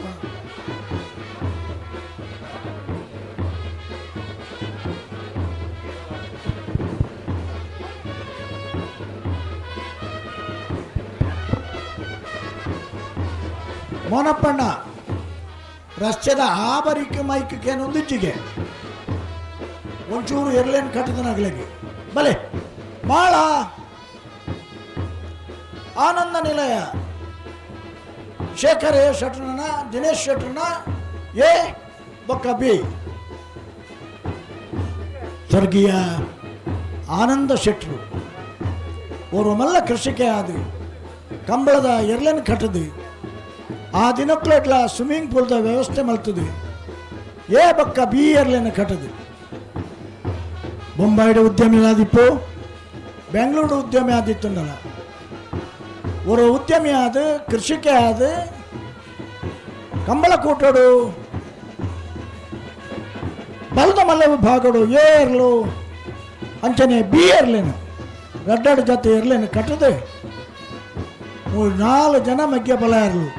ಮೋನಪ್ಪಣ್ಣ ರಸ್ತೆದ ಆಬರಿಕ ಮೈಕ್ ಕೇನೊಂದಿಜ್ಜಿಗೆ ಒಂಚೂರು ಎರ್ಲೇನ್ ಕಟ್ಟದನಾಗ್ಲಿಗೆ ಬಲೆ ಮಾಳ ಆನಂದ ನಿಲಯ ಶೇಖರ್ ಎ ಶೆಟ್ರನ ದಿನೇಶ್ ಶೆಟ್ರನ ಎ ಬೊಕ್ಕ ಬಿ ಸ್ವರ್ಗೀಯ ಆನಂದ ಶೆಟ್ರು ಓರ್ವ ಮಲ್ಲ ಕೃಷಿಕೆ ಆದ ಕಂಬಳದ ಎರ್ಲನ್ ಕಟ್ಟದು ಆ ದಿನಕ್ಲೆಟ್ಲ ಸ್ವಿಮ್ಮಿಂಗ್ ಪೂಲ್ದ ವ್ಯವಸ್ಥೆ ಮಲ್ತದೆ ಎ ಬಕ್ಕ ಬಿ ಎರ್ಲೆನ್ ಕಟ್ಟದು. ಬೊಂಬಾಯಿಡ ಉದ್ಯಮಿ ಆದಿಪ್ಪು ಬೆಂಗಳೂರು ಉದ್ಯಮಿ ಆದಿತ್ತುಂಡಲ್ಲ ஒரு ಉದ್ಯಮಿ ಆದ ಕೃಷಿಕೆ ಆದ ಕಂಬಳ ಕೂಟೋಡು ಬಲದ ಮಲ್ಲ ವಿಭಾಗಡು ಎ ಎರ್ಲು ಅಂಚನೆ ಬಿ ಎರ್ಲೇನು ರಡ್ಡಾಡು ಜೊತೆ ಎರ್ಲೇನು ಕಟ್ಟದೆ ಮೂರು ನಾಲ್ಕು ಜನ ಮಗ್ಯ ಬಲ ಇರಲು.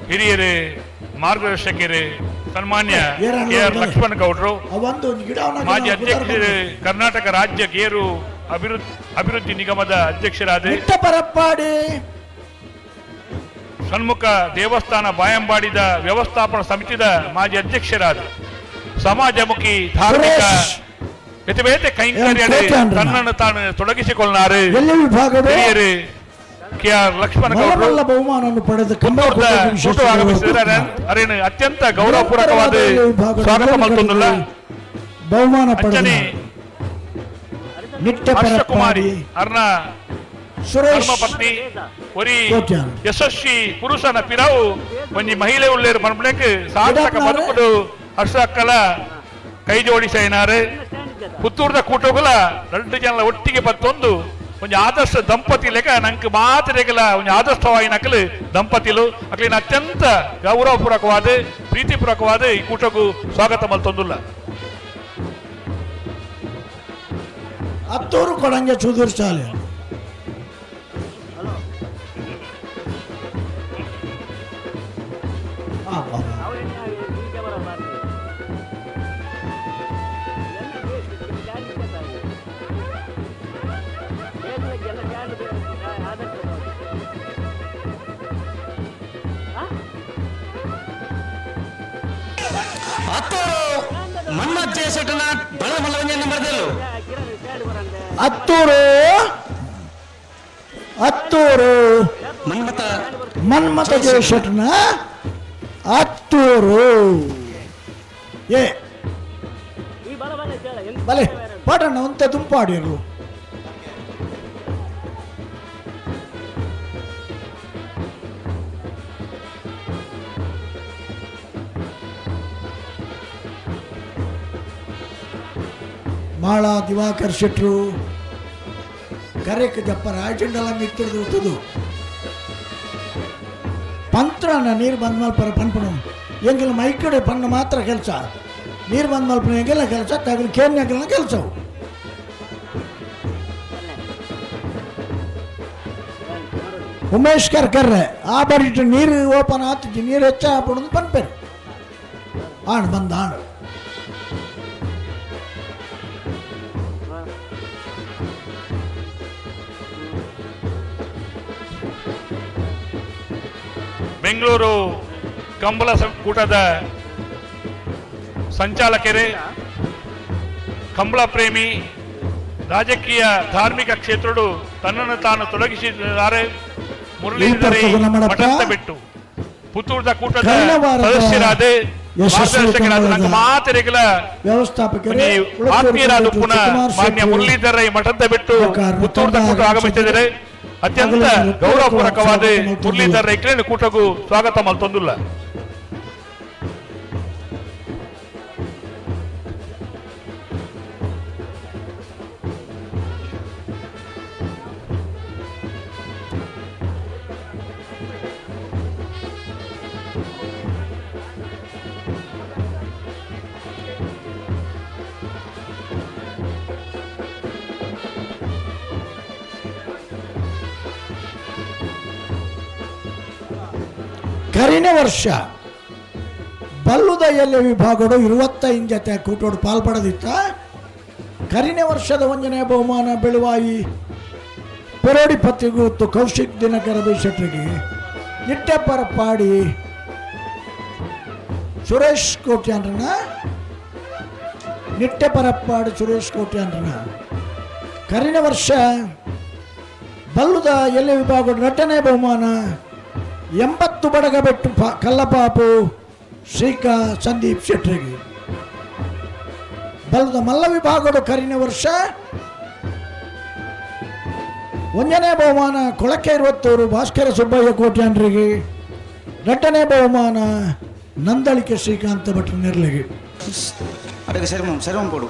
ಹಿರಿಯರು ಮಾರ್ಗದರ್ಶಕರು ಸನ್ಮಾನ್ಯ ಕೆ ಆರ್ ಲಕ್ಷ್ಮಣ ಗೌಡರು, ಮಾಜಿ ಅಧ್ಯಕ್ಷರು, ಕರ್ನಾಟಕ ರಾಜ್ಯ ಗೇರು ಅಭಿವೃದ್ಧಿ ನಿಗಮದ ಅಧ್ಯಕ್ಷರಾದ ಸನ್ಮುಖ ದೇವಸ್ಥಾನ ಬಾಯಂಬಾಡಿದ ವ್ಯವಸ್ಥಾಪನಾ ಸಮಿತಿದ ಮಾಜಿ ಅಧ್ಯಕ್ಷರಾದ ಸಮಾಜಮುಖಿ ಧಾರ್ಮಿಕ ಬೇತೆ ಕೈಂಕರ್ಯ ತನ್ನನ್ನು ತಾನು ತೊಡಗಿಸಿಕೊಳ್ಳಾರು ಹಿರಿಯರು ಕೆ ಆರ್ ಲಕ್ಷ್ಮಣ ಗೌಡರು ಬಹುಮಾನವನ್ನು ಪಡೆದ ಆಗಮಿಸಿದ್ದಾರೆ. ಅತ್ಯಂತ ಗೌರವಪೂರ್ವಕವಾದ ಸ್ವಾಗತ ಮಲ್ತೊಂದುಲ್ಲ ಬಹುಮಾನ ಪಡೆದ ಹರ್ಷಕುಮಾರಿ ಅರ್ನ ಧರ್ಮಪತ್ನಿ ಒರಿ ಯಶಸ್ವಿ ಪುರುಷನ ಪಿರವು ಒಂಜಿ ಮಹಿಳೆ ಉಳ್ಳೇರು ಪನ್ಪುನೆಕ್ ಸಾರ್ಥಕ ಬದುಕುಡು ಹರ್ಷ ಅಕ್ಕಲ ಕೈ ಜೋಡಿಸೈನಾರು. ಪುತ್ತೂರ್ದ ಕೂಟಗುಲ ಎರಡು ಜನ ಒಟ್ಟಿಗೆ ಬತ್ತೊಂದು ಒಂಜಿ ಆದರ್ಶ ದಂಪತಿ ಲೆಕ್ಕ ನಂಕ್ ಮಾತಿರೆಗಲ ಒಂಜಿ ಆದರ್ಶವಾಯಿನಕಲು ದಂಪತಿಲು ಅಕ್ಲಿನ ಅತ್ಯಂತ ಗೌರವಪೂರ್ವಕವಾದ ಪ್ರೀತಿಪೂರ್ವಕವಾದ ಈ ಕೂಟಕ್ಕೂ ಸ್ವಾಗತ ಮಲ್ತೊಂದುಲ್ಲ. ಅತ್ತೂರು ಕೊಡಂಗೆ ಚೂದೂರು ಶಾಲೆ. ಅತ್ತೂರು ಮನ್ಮಥ್ ಜಯಶೆಟ್ಟನ ಬಳದ ನಂಬರ್ದಲ್ಲೂ ಅತ್ತೂರು ಅತ್ತೂರು ಮನ್ಮಥ ಮನ್ಮಥ ಜಯಶೆಟ್ಟನ ಅತ್ತೂರು. ಏ ಬಲೆ ಪಾಡಣ್ಣ ಒಂತೆ ದುಂಪಾಡಿರ್ಲು. ಮಾಳಾ ದಿವಾಕರ್ ಶೆಟ್ರು ಕರೆಕ್ ಜಪ್ಪ ರಾಜಂಡಲ ಮಿತ್ರದು ತುದು ಪಂತ್ರನ ನೀರು ಬಂದ ಮಲ್ಪರ ಪನ್ಪಣ ಎಂಗೆಲ್ಲ ಮೈಕಡೆ ಪಣ್ಣ ಮಾತ್ರ ಕೆಲಸ, ನೀರು ಬಂದ ಮಲ್ಪನ ಎಂಗೆಲ್ಲ ಕೆಲಸ ತಗಲು ಕೇನ್ಯಾಗಲ್ಲ ಕೆಲಸವು. ಉಮೇಶ್ ಕರ್ಕರ್ರೆ ಆ ಬರಿಟ್ಟು ನೀರು ಓಪನ್ ಆತಿದ್ದು ನೀರು ಹೆಚ್ಚ ಹಾಪುಣದು ಪನ್ಪೇರು ಆಣ್ ಬಂದ ಆಣ್. ಬೆಂಗಳೂರು ಕಂಬಳ ಕೂಟದ ಸಂಚಾಲಕರೇ, ಕಂಬಳ ಪ್ರೇಮಿ, ರಾಜಕೀಯ ಧಾರ್ಮಿಕ ಕ್ಷೇತ್ರಡು ತನ್ನನ್ನು ತಾನು ತೊಡಗಿಸಿದ್ದಾರೆ ಮುರಳೀಧರ ಮಠದ ಬಿಟ್ಟು ಪುತ್ತೂರದ ಕೂಟದ ಸದಸ್ಯರಾದ ಮಾರ್ಗದರ್ಶಕರಾದ ಮಾತೆರೆಗಳ ವ್ಯವಸ್ಥಾಪಕರೇ ಆತ್ಮೀಯರಾದ ಪುನಃ ಮಾನ್ಯ ಮುರಳೀಧರ ಮಠದ ಬಿಟ್ಟು ಪುತ್ತೂರದ ಕೂಟ ಆಗಮಿಸಿದರೆ ಅತ್ಯಂತ ಗೌರವಪೂರ್ವಕವಾದ ಮುರಳೀಧರ ರೈಕ್ಲೇನ ಕೂಟಗೂ ಸ್ವಾಗತ ಮಲ್ತೊಂದುಲ್ಲ. ಕರಿನ ವರ್ಷ ಬಲ್ಲುದ ಎಲೆ ವಿಭಾಗಡು 25 ಜೊತೆ ಕೂಟೋಡು ಪಾಲ್ಪಡದಿತ್ತ. ಕರಿನ ವರ್ಷದ ಒಂಜನೇ ಬಹುಮಾನ ಬೆಳುವಾಯಿ ಪೆರೋಡಿ ಪತ್ರಿಗೊತ್ತು ಕೌಶಿಕ್ ದಿನಕರ ಶೆಟ್ಟರಿಗೆ ನಿಟ್ಟೆಪರಪಾಡಿ ಸುರೇಶ್ ಕೋಟ್ಯಾನ್ರನ ನಿಟ್ಟೆಪರಪ್ಪಾಡಿ ಸುರೇಶ್ ಕೋಟ್ಯಾನ್ರನ. ಕರಿನ ವರ್ಷ ಬಲ್ಲುದ ಎಲೆ ವಿಭಾಗಡು ನಟನೆ ಬಹುಮಾನ 80 ಬಡಗಬೆಟ್ಟು ಕಲ್ಲಪಾಪು ಶ್ರೀಕಾ ಸಂದೀಪ್ ಶೆಟ್ಟರಿಗೆ. ಬಲ್ಲದ ಮಲ್ಲ ವಿಭಾಗದ ಕರಿನ ವರ್ಷ 1ನೇ ಬಹುಮಾನ ಕೊಳಕೆ ಇರುವತ್ತೂರು ಭಾಸ್ಕರ ಸುಬ್ಬಯ್ಯ ಕೋಟ್ಯಾನ್ರಿಗೆ, 2ನೇ ಬಹುಮಾನ ನಂದಳಿಕೆ ಶ್ರೀಕಾಂತ ಭಟ್ರ ನೆರಳಿಗೆ. ಅದಕ್ಕೆ ಸರಿ ಸರಿ ಕೊಡು.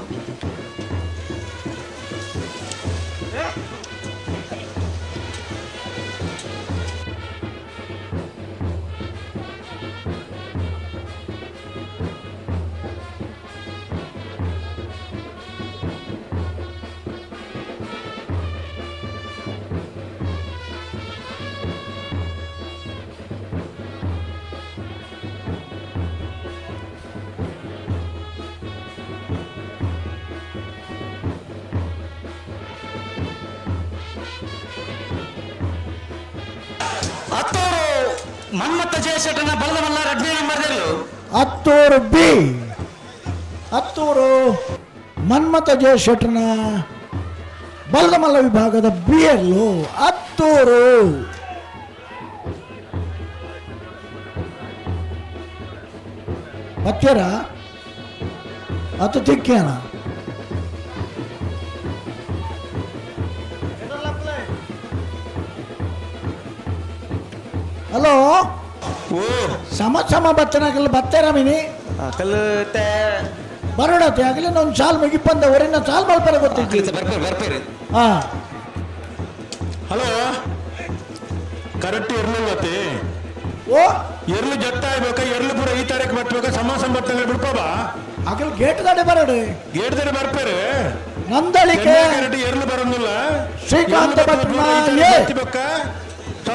ಮನ್ಮಥ ಜಯಶೆಟ್ಟನ ಬಲದ ಮಲ್ಲ ರಡ್ನೇ ನಂಬರ್ದಲ್ಲೂ ಅತ್ತೂರು ಬಿ ಅತ್ತೂರು ಮನ್ಮಥ ಜಯಶೆಟ್ಟನ ಬಲದ ಮಲ್ಲ ವಿಭಾಗದ ಬಿ ಎಲ್ಲು ಅತ್ತೂರು. ಬತ್ತೀರ ಅತ್ತು ತಿಕ್ಕೇನ ಹಲೋ ಸಮ ಸಮ ಬತ್ತನಾಗಲ್ಲ ಬತ್ತೇರ ಮಿನಿ ಬರೋಡತ್ತೆ ಆಗಲಿ ಒಂದು ಸಾಲ್ ಮುಗಿಪಂದ ಒರಿನ ಸಾಲ್ ಮಲ್ಪರೆ ಗೊತ್ತಿತ್ತು. ಬರ್ಪೇರು ಬರ್ಪೇರು. ಹಾಂ ಹಲೋ ಕರೆಕ್ಟ್ ಎರ್ಲು ಓ ಎರ್ಲು ಜತ್ತ ಆಗ್ಬೇಕ ಎರ್ಲು ಪೂರ ಈ ತಾರೀಕು ಬರ್ತಬೇಕ ಸಮ ಸಂಬತ್ತಂಗ ಬಿಡ್ಪಾ ಅಗಲ್ ಗೇಟ್ ದಾಡೆ ಬರಡು ಗೇಟ್ ದಾಡೆ ಬರ್ಪಾರೆ ನಂದಳಿಕೆ ಕರೆಕ್ಟ್ ಎರ್ಲು ಬರೋದಿಲ್ಲ ಶ್ರೀಕಾಂತ ಭಟ್ನ ಎ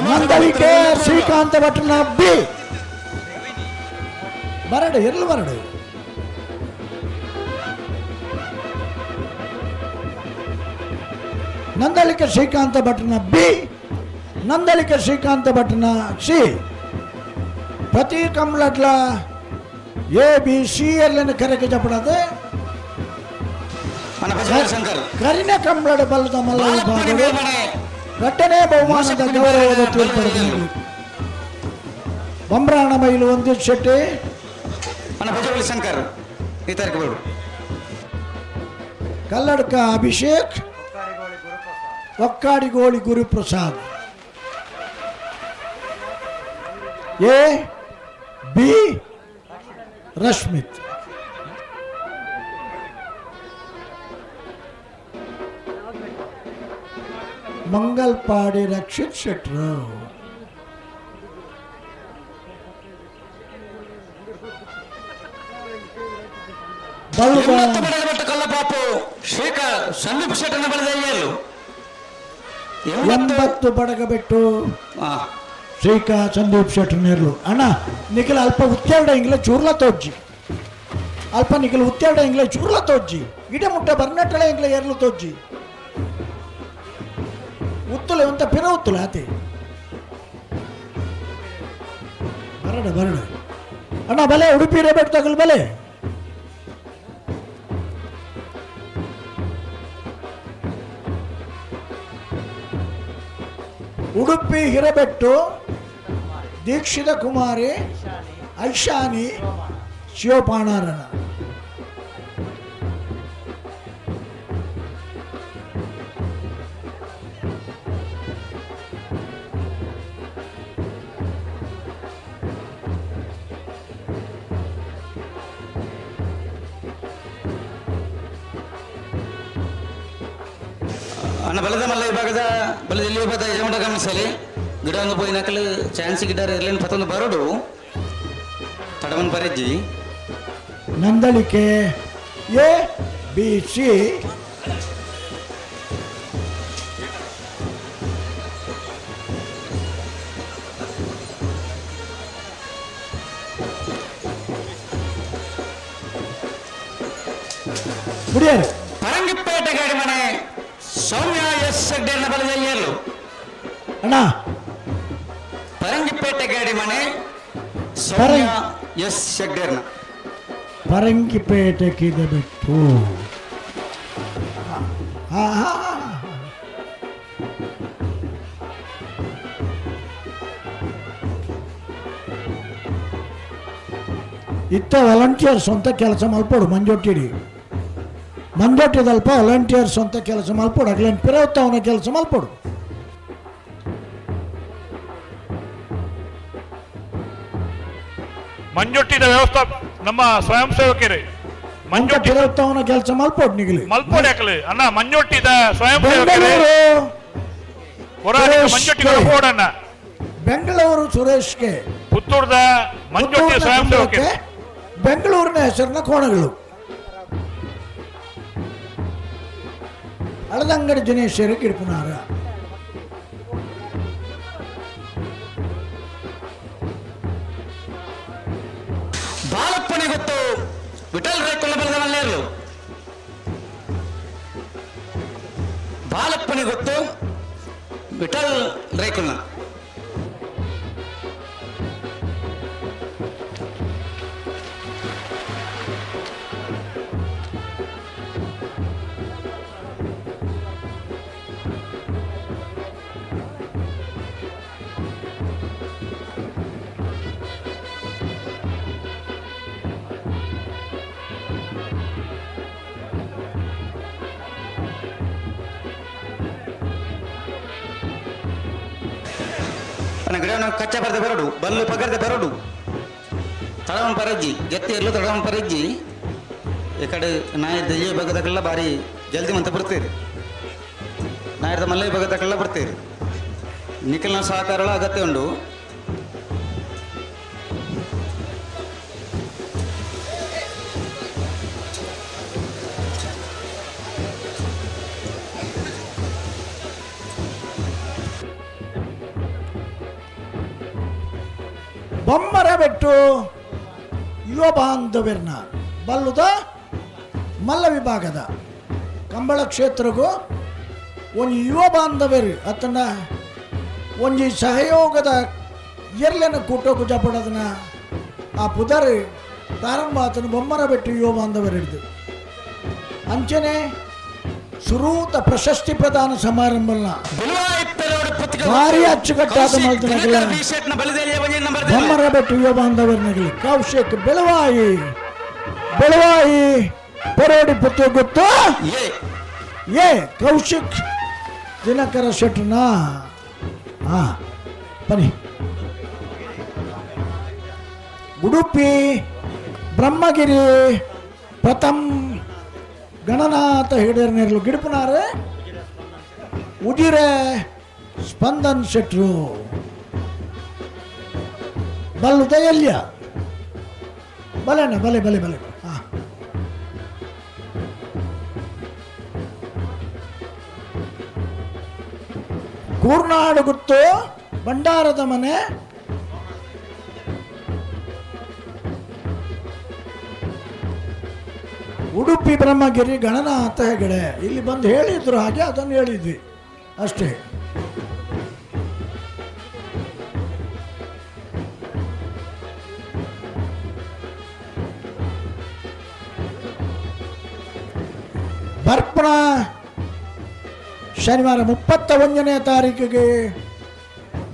ನಂದಳಿಕೆ ಶ್ರೀಕಾಂತ ಭಟ್ನ ಬಿ ಬರಡು ಎರ್ಲು ಬರಡು. ನಂದಳಿಕೆ ಶ್ರೀಕಾಂತ ಭಟ್ನ ಬಿ, ನಂದಳಿಕೆ ಶ್ರೀಕಾಂತ ಭಟ್ನ ಸಿ. ಪ್ರತಿ ಕಂಬ್ಲಟ್ಲ ಎ ಬಿ ಸಿ ಎಲ್ ಕರೆಗೆ ಜಪಡದೆ ಕರಿನ ಕಂಬ್ಳಡ ಬಲ್ಲದ ಮಲ್ಲ ವಿಭಾಗಗಳು ರಟ್ಟನೆ ಬಹುಮಾನದ ಗೌರವದ ತೀರ್ಪು. ಬೊಮ್ರಾಣ ಮೈಲು ವಂದಿತ್ ಶೆಟ್ಟಿ, ಶಂಕರ್ ಈ ತಾರೀಕು ಬೇಡು. Kalladka Abhishek, Okkadigoli Guruprasad. A B Rashmith. Mangalpady Rakshit Shettar. ಕಲ್ಲಪಾಪು Shrika Sandeep ಶೆಟ್ಟರ್ನ ಬಲದ 80 ಬಡಗಬೆಟ್ಟು ಶ್ರೀಕಾ ಸಂದೀಪ್ ಶೆಟ್ಟರ್ ನೇರ್ಲು. ಅಣ್ಣ ನಿಖಿಲ ಅಲ್ಪ ಉತ್ತೇಡ ಇಂಗ್ಲ ಚೂರ್ಲ ತೋಜ್ಜಿ, ಅಲ್ಪ ನಿಖಿಲ ಉತ್ತೇಡ ಇಂಗ್ಲ ಚೂರ್ಲ ತೋಜ್ಜಿ, ಇಡ ಮುಟ್ಟ ಬರ್ನಟ್ಟಳೆ ಇಂಗ್ಲ ಏರ್ಲು ತೋಜ್ಜಿ, ಉತ್ತುಲೆ ಒಂತ ಪಿರ ಉತ್ತುಲೆ ಆತೆ ಬರಡ ಬರಡ. ಅಣ್ಣ ಬಲೆ ಉಡುಪಿ ರೇಬೆಟ್ ತಗಲ್ ಬಲೆ. ಉಡುಪಿ ಹಿರಬೆಟ್ಟು ದೀಕ್ಷಿತ ಕುಮಾರಿ ಐಶಾನಿ ಶಿವಪಾಣಾರಣ. ಅಣ್ಣ ಬಲದ ಮಲ್ಲ ವಿಭಾಗದ ಬಲದ ಎಲ್ಲಿ ವಿಭಾಗದ ಯಜಮಾನ ಗಮನಿಸಲಿ ಗಿಡ ಒಂದು ಪೋಯಿ ನಕಲು ಚಾನ್ಸ್ ಗಿಡ ಇರ್ಲೇನು ಪತ್ತೊಂದು ಬರೋಡು ತಡವನ್ ಪರೆಜ್ಜಿ. ನಂದಳಿಕೆ ಎ ಬಿ ಸಿ ಮುಡಿಯಾರು. ಪರಂಗಿಪೇಟೆ ಗಾಡಿ ಮನೆ ಸೌಮ್ಯ ಎಸ್ ಹೆಗ್ಡೆನ ಬಲದ ಅಣ್ಣ ಪರಂಗಿಪೇಟೆ ಗಾಡಿ ಮನೆ ಸೌಮ್ಯ ಎಸ್ ಹೆಗ್ಡೆರ್ನ ಪರಂಗಿಪೇಟೆ ಕಿದೆಬೆಟ್ಟು. ಹಾ ಹಾ ಇತ್ತ ವಾಲಂಟಿಯರ್ ಸ್ವಂತ ಕೆಲಸ ಮಲ್ಪೋಡು ಮಂಜೊಟ್ಟಿಡಿ ಮಂಜೊಟ್ಟಿದಲ್ಪ ವಾಲಂಟಿಯರ್ ಸ್ವಂತ ಕೆಲಸ ಮಲ್ಪೋಡು ಅಗ್ಲೇನು ಪಿರವತ್ತವನ ಕೆಲಸ ಮಲ್ಪೋಡು. ಮಂಜೊಟ್ಟಿದ ವ್ಯವಸ್ಥೆ ನಮ್ಮ ಸ್ವಯಂ ಸೇವಕರೇ ಮಂಜೊಟ್ಟಿ ಪಿರವತ್ತವನ ಕೆಲಸ ಮಲ್ಪೋಡು ನಿಗಲಿ ಮಲ್ಪೋಡು ಯಾಕಲೆ ಅಣ್ಣ ಮಂಜೊಟ್ಟಿದ ಸ್ವಯಂ ಸೇವಕರೇ ಮಂಜೊಟ್ಟಿ ಕೊಡೋಣ. ಬೆಂಗಳೂರು ಸುರೇಶ್ಗೆ ಪುತ್ತೂರ್ದ ಮಂಜೊಟ್ಟಿ ಸ್ವಯಂ ಸೇವಕರೇ ಬೆಂಗಳೂರಿನ ಹೆಸರಿನ ಕೋಣಗಳು. ಹಳದಂಗಡಿ ದಿನೇಶ್ವರ ಕಿಡ್ಪುನಾರ. ಬಾಲಪ್ಪನಿ ಗೊತ್ತು ವಿಠಲ್ ರೈಕುಲ ಬಲದ ಮಲ್ಲೇರ್ಲು ಬಾಲಪ್ಪನಿ ಗೊತ್ತು ವಿಠಲ್ ರೈಕುಲ್ನ. ಗಿಡವನ್ನು ಕಚ್ಚಾ ಬರ್ದೆ ಬರಡು ಬಲ್ಲು ಪಗರ್ದೆ ಬರಡು ತಡವನ್ ಪರಜ್ಜಿ ಜತ್ತಿ ಇರಲು ತಡವನ್ ಪರಜ್ಜಿ ಈ ಕಡೆ ನಾಯದ ಈ ಭಾಗದಕ್ಕೆಲ್ಲ ಭಾರಿ ಜಲ್ದಿ ಮಂತ ಬರ್ತೀರಿ, ನಾಯದ ಮಲ್ಲ ಭಾಗದಕ್ಕೆಲ್ಲ ಬರ್ತೀರಿ. ನಿಖಲ್ನ ಸಹಕಾರಗಳ ಅಗತ್ಯ ಉಂಡು. ಬೊಮ್ಮರಬೆಟ್ಟು ಯುವ ಬಾಂಧವ್ಯರ್ನ ಬಲ್ಲುದ ಮಲ್ಲ ವಿಭಾಗದ ಕಂಬಳ ಕ್ಷೇತ್ರಗೂ ಒಂಜಿ ಯುವ ಬಾಂಧವ್ಯರು ಅತನ ಒಂಜಿ ಸಹಯೋಗದ ಎರ್ಲೆನ ಕೂಟೋಕು ಜಪಡದನ ಆ ಪುದರ್ ಪ್ರಾರಂಭ ಆತನ ಬೊಮ್ಮರಬೆಟ್ಟು ಯುವ ಬಾಂಧವರು ಹಿಡಿದು ಅಂಚನೆ ಸುರೂತ ಪ್ರಶಸ್ತಿ ಪ್ರದಾನ ಸಮಾರಂಭನ ಭಾರಿ ಅಚ್ಚುಕಟ್ಟಾದ ಮಲ್ತನಗಲ ಬೊಮ್ಮರಬೆಟ್ಟು ಯುವ ಬಾಂಧವರ್ನಗಲಿ ಕೌಶಿಕ್ ಬೆಳವಾಯಿ ಬೆಳವಾಯಿ ಪರೋಡಿ ಪುತ್ತು ಗೊತ್ತು ಏ ಕೌಶಿಕ್ ದಿನಕರ ಶೆಟ್ರನ ಹಾ ಬನ್ನಿ. ಉಡುಪಿ ಬ್ರಹ್ಮಗಿರಿ ಪ್ರಥಮ್ ಗಣನಾಥ ಹಿಡೇರ್ನೇರ್ಲು ಗಿಡಪನಾರೆ ಉಜಿರೆ ಸ್ಪಂದನ್ ಶೆಟ್ರು ಬಲ್ಲುದ ಎಲ್ಲಿಯ ಬಲೆಣ್ಣ ಬಲೆ ಬಲೆ ಬಲೆ ಹಾಂ. ಕೂರ್ನಾಡು ಗುತ್ತು ಭಂಡಾರದ ಮನೆ ಉಡುಪಿ ಬ್ರಹ್ಮಗಿರಿ ಗಣನಾಥ ಹೆಗಡೆ ಇಲ್ಲಿ ಬಂದು ಹೇಳಿದ್ರು, ಹಾಗೆ ಅದನ್ನು ಹೇಳಿದ್ವಿ ಅಷ್ಟೇ. ಬರ್ಪಣ ಶನಿವಾರ 31ನೇ ತಾರೀಕಿಗೆ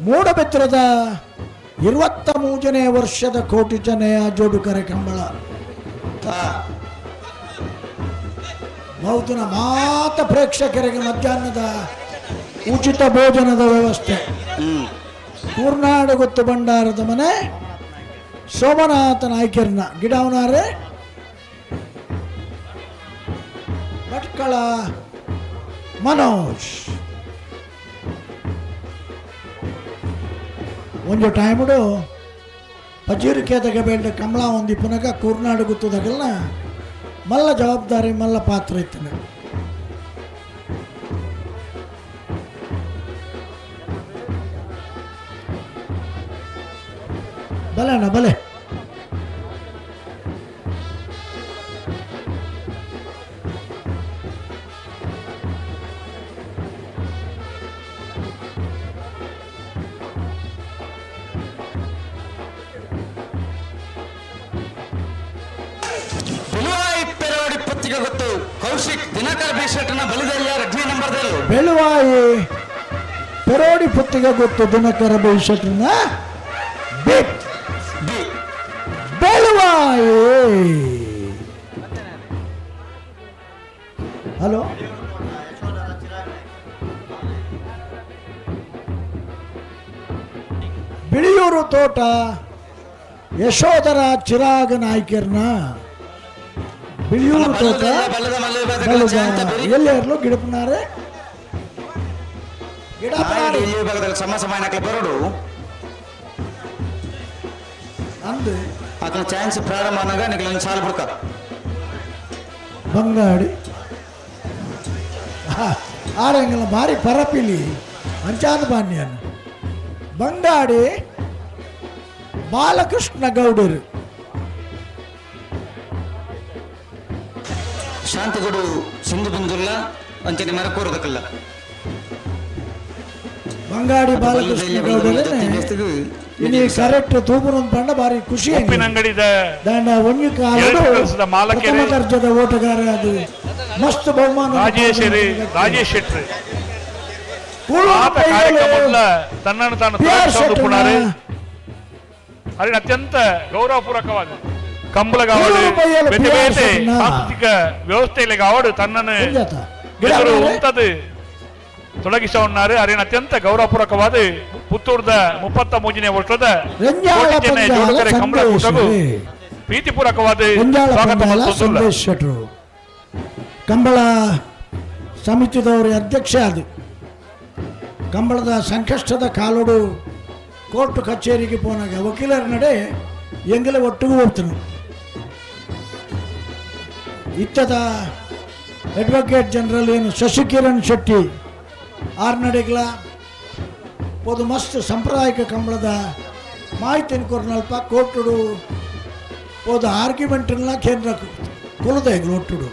ಮೂಡಬಿತ್ರದ 23ನೇ ವರ್ಷದ ಕೋಟಿ ಚೆನ್ನಯ ಜೋಡುಕರೆ ಕಂಬಳ ಬೌದ್ಧನ ಮಾತ ಪ್ರೇಕ್ಷಕರಿಗೆ ಮಧ್ಯಾಹ್ನದ ಉಚಿತ ಭೋಜನದ ವ್ಯವಸ್ಥೆ. ಕೂರ್ನಾಡು ಗೊತ್ತು ಭಂಡಾರದ ಮನೆ ಸೋಮನಾಥ ನಾಯ್ಕರ್ನ ಗಿಡವನಾರೆ ಭಟ್ಕಳ ಮನೋಜ್. ಒಂದು ಟೈముಡು ಪಜೀರಿಕೆ ಬೇಡ ಕಮಲ ಒಂದು ಪುನಗ ಕೂರ್ನಾಡು ಗುತ್ತದಾಗಲ್ಲ ಮಲ್ಲ ಜವಾಬ್ದಾರಿ ಮಲ್ಲ ಪಾತ್ರ ಇತ್ತು. ಬಲೆ ಅಣ್ಣ ಬಲೆ. ಗೊತ್ತು ಕೌಶಿಕ್ ದಿನಕರ್ ಬಿ ಶೆಟ್ಟನ ಬಲಿದೆಲ್ಲ ರಡ್ನಿ ನಂಬರ್ದಲ್ಲೂ ಬೆಳುವಾಯಿ ಪೆರೋಡಿ ಪುತ್ತಿಗೆ ಗೊತ್ತು ದಿನಕರ ಬಿ ಶೆಟ್ಟನ ಬಿ ಬೆಳುವಾಯಿ. ಹಲೋ ಬಿಳಿಯೂರು ತೋಟ ಯಶೋಧರ ಚಿರಾಗ ನಾಯ್ಕರ್ನ ಬಿಳಿಯೂರು ತೋಟ ಎಲ್ಲಿ ಇರಲು ಗಿಡಪನಾರೆ ವಿಭಾಗದಲ್ಲಿ ಸಮ ಸಮಾನ ಬರೋಡು ಅಂದು ಆತನ ಚಾನ್ಸ್ ಪ್ರಾರಂಭ ಅನ್ನಗ ನಿಗಲೊಂದು ಸಾಲು ಬಿಡ್ಕ ಬಂಗಾಡಿ ಆರಂಗಲ ಭಾರಿ ಪರಪಿಲಿ ಅಂಚಾದ ಬಾನ್ಯನ್ ಬಂಗಾಡಿ ಬಾಲಕೃಷ್ಣ ಗೌಡರು ಶಾಂತಗೌಡು ಸಿಂಧು ಬಿಂದುಲ್ಲ ಅಂಚನೆ ಮರಕೂರದಕ್ಕಲ್ಲ ಬಂಗಾಡಿ ಬಾಲಕೃಷ್ಣ ಗೌಡರೇ ಇನಿ ಕರೆಕ್ಟ್ ತೂಪುನೊಂದು ಪಂಡ ಭಾರಿ ಖುಷಿ ಉಪ್ಪಿನಂಗಡಿದ ದಾಂಡ ಒಂಜಿ ಕಾಲಡು ಪ್ರಥಮ ದರ್ಜದ ಓಟಗಾರ ಅದು ಮಸ್ತ್ ಬಹುಮಾನ ರಾಜೇಶ್ ರಾಜೇಶ್ ಶೆಟ್ಟಿ ಕಾರ್ಯಕ್ರಮದ ತನ್ನನ್ನು ತಾನು ತೊಡಗಿಸಿಕೊಂಡು ಅದನ್ನ ಅತ್ಯಂತ ಗೌರವಪೂರ್ವಕವಾದ ಕಂಬಳಗಾವಡು ಬೇತೆ ಬೇತೆ ಸಾಂಸ್ಕೃತಿಕ ವ್ಯವಸ್ಥೆಗಳಿಗಾವಡು ತನ್ನನ್ನು ಎದುರು ಉಂಟದು ತೊಡಗಿಸವನ್ನಾರು ಅದನ್ನ ಅತ್ಯಂತ ಗೌರವಪೂರ್ವಕವಾದ ಪುತ್ತೂರ್ದ 33ನೇ ವರ್ಷದ ಜೋಡುಕರೆ ಕಂಬಳ ಕೂಟಗೂ ಪ್ರೀತಿಪೂರ್ವಕವಾದ ಸ್ವಾಗತ. ಸಂದೇಶ್ ಶೆಟ್ರು ಕಂಬಳ ಸಮಿತಿದವರ ಅಧ್ಯಕ್ಷ ಅದು ಕಂಬಳದ ಸಂಕಷ್ಟದ ಕಾಲೋಡು ಕೋರ್ಟ್ ಕಚೇರಿಗೆ ಪೋನಾಗ ವಕೀಲರ ನಡೆ ಎಂಗಲ ಒಟ್ಟಿಗೆ ಹೋಗ್ತಾನೆ. ಇತ್ತದ ಅಡ್ವೊಕೇಟ್ ಜನರಲ್ ಏನು ಶಶಿಕಿರಣ್ ಶೆಟ್ಟಿ ಆರ್ನಡೆಗ್ಲ ಪೋದು ಮಸ್ತ್ ಸಾಂಪ್ರದಾಯಿಕ ಕಂಬಳದ ಮಾಹಿತಿನ ಕೊರ್ನಲ್ಪ ಕೋರ್ಟುಡು ಪೋದು ಆರ್ಗ್ಯುಮೆಂಟ್ನ ಕೇಂದ್ರ ಕುಲದ ಒಟ್ಟುಡು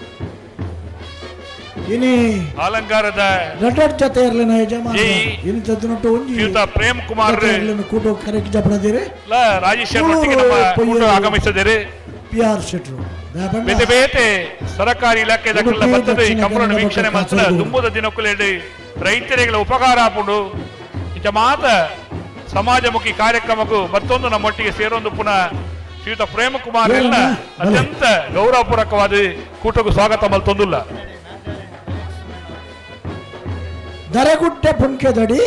ಇನಿ ಅಲಂಕಾರದ ರಡ್ಡಡ್ ಜೊತೆ ಇರಲಿನ ಯಜಮಾನ ಜೈ ಇನಿ ತದ್ನೊಟ್ಟು ಒಂಜಿ ಶ್ರೀಯುತ ಪ್ರೇಮ್ ಕುಮಾರ್ ಜೊತೆ ಇರ್ಲಿನ ಕೂಟ ಕರೆಕ್ ಜಪಡದಿರಿ ರಾಜೇಶ್ ಒಟ್ಟಿಗೆ ನಮ್ಮ ಕೂಟ ಆಗಮಿಸಿದರೆ ಪಿ ಆರ್ ಶೆಟ್ರು ಬೇತೆ ಬೇತೆ ಸರಕಾರಿ ಇಲಾಖೆ ದಾಖಲೆ ಬರ್ತದೆ. ಈ ದಕ್ಷಿಣ ಕಂಬಳನ ಕನ್ನಡ ವೀಕ್ಷಣೆ ಬೊಕ್ಕ ಮಾತ್ರ ಕಾಸರಗೋಡು. ದುಂಬುದ ದಿನಕ್ಕುಲೆಡ್ ರೈತರಿಗಳ ಉಪಕಾರ ಆಪುಂಡು. ಇಂಚ ಮಾತ ಸಮಾಜಮುಖಿ ಕಾರ್ಯಕ್ರಮಕ್ಕೂ ಮತ್ತೊಂದು ನಮ್ಮೊಟ್ಟಿಗೆ ಸೇರೊಂದು ಪುನಃ ಶ್ರೀಯುತ ಪ್ರೇಮ ಕುಮಾರ್ ಎಲ್ಲ ಅತ್ಯಂತ ಗೌರವಪೂರ್ವಕವಾದ ಕೂಟಕ್ಕೂ ಸ್ವಾಗತ ಮಲ್ತೊಂದುಲ್ಲ. ದರಗುಡ್ಡೆ ಪುಂಕೆದಡಿ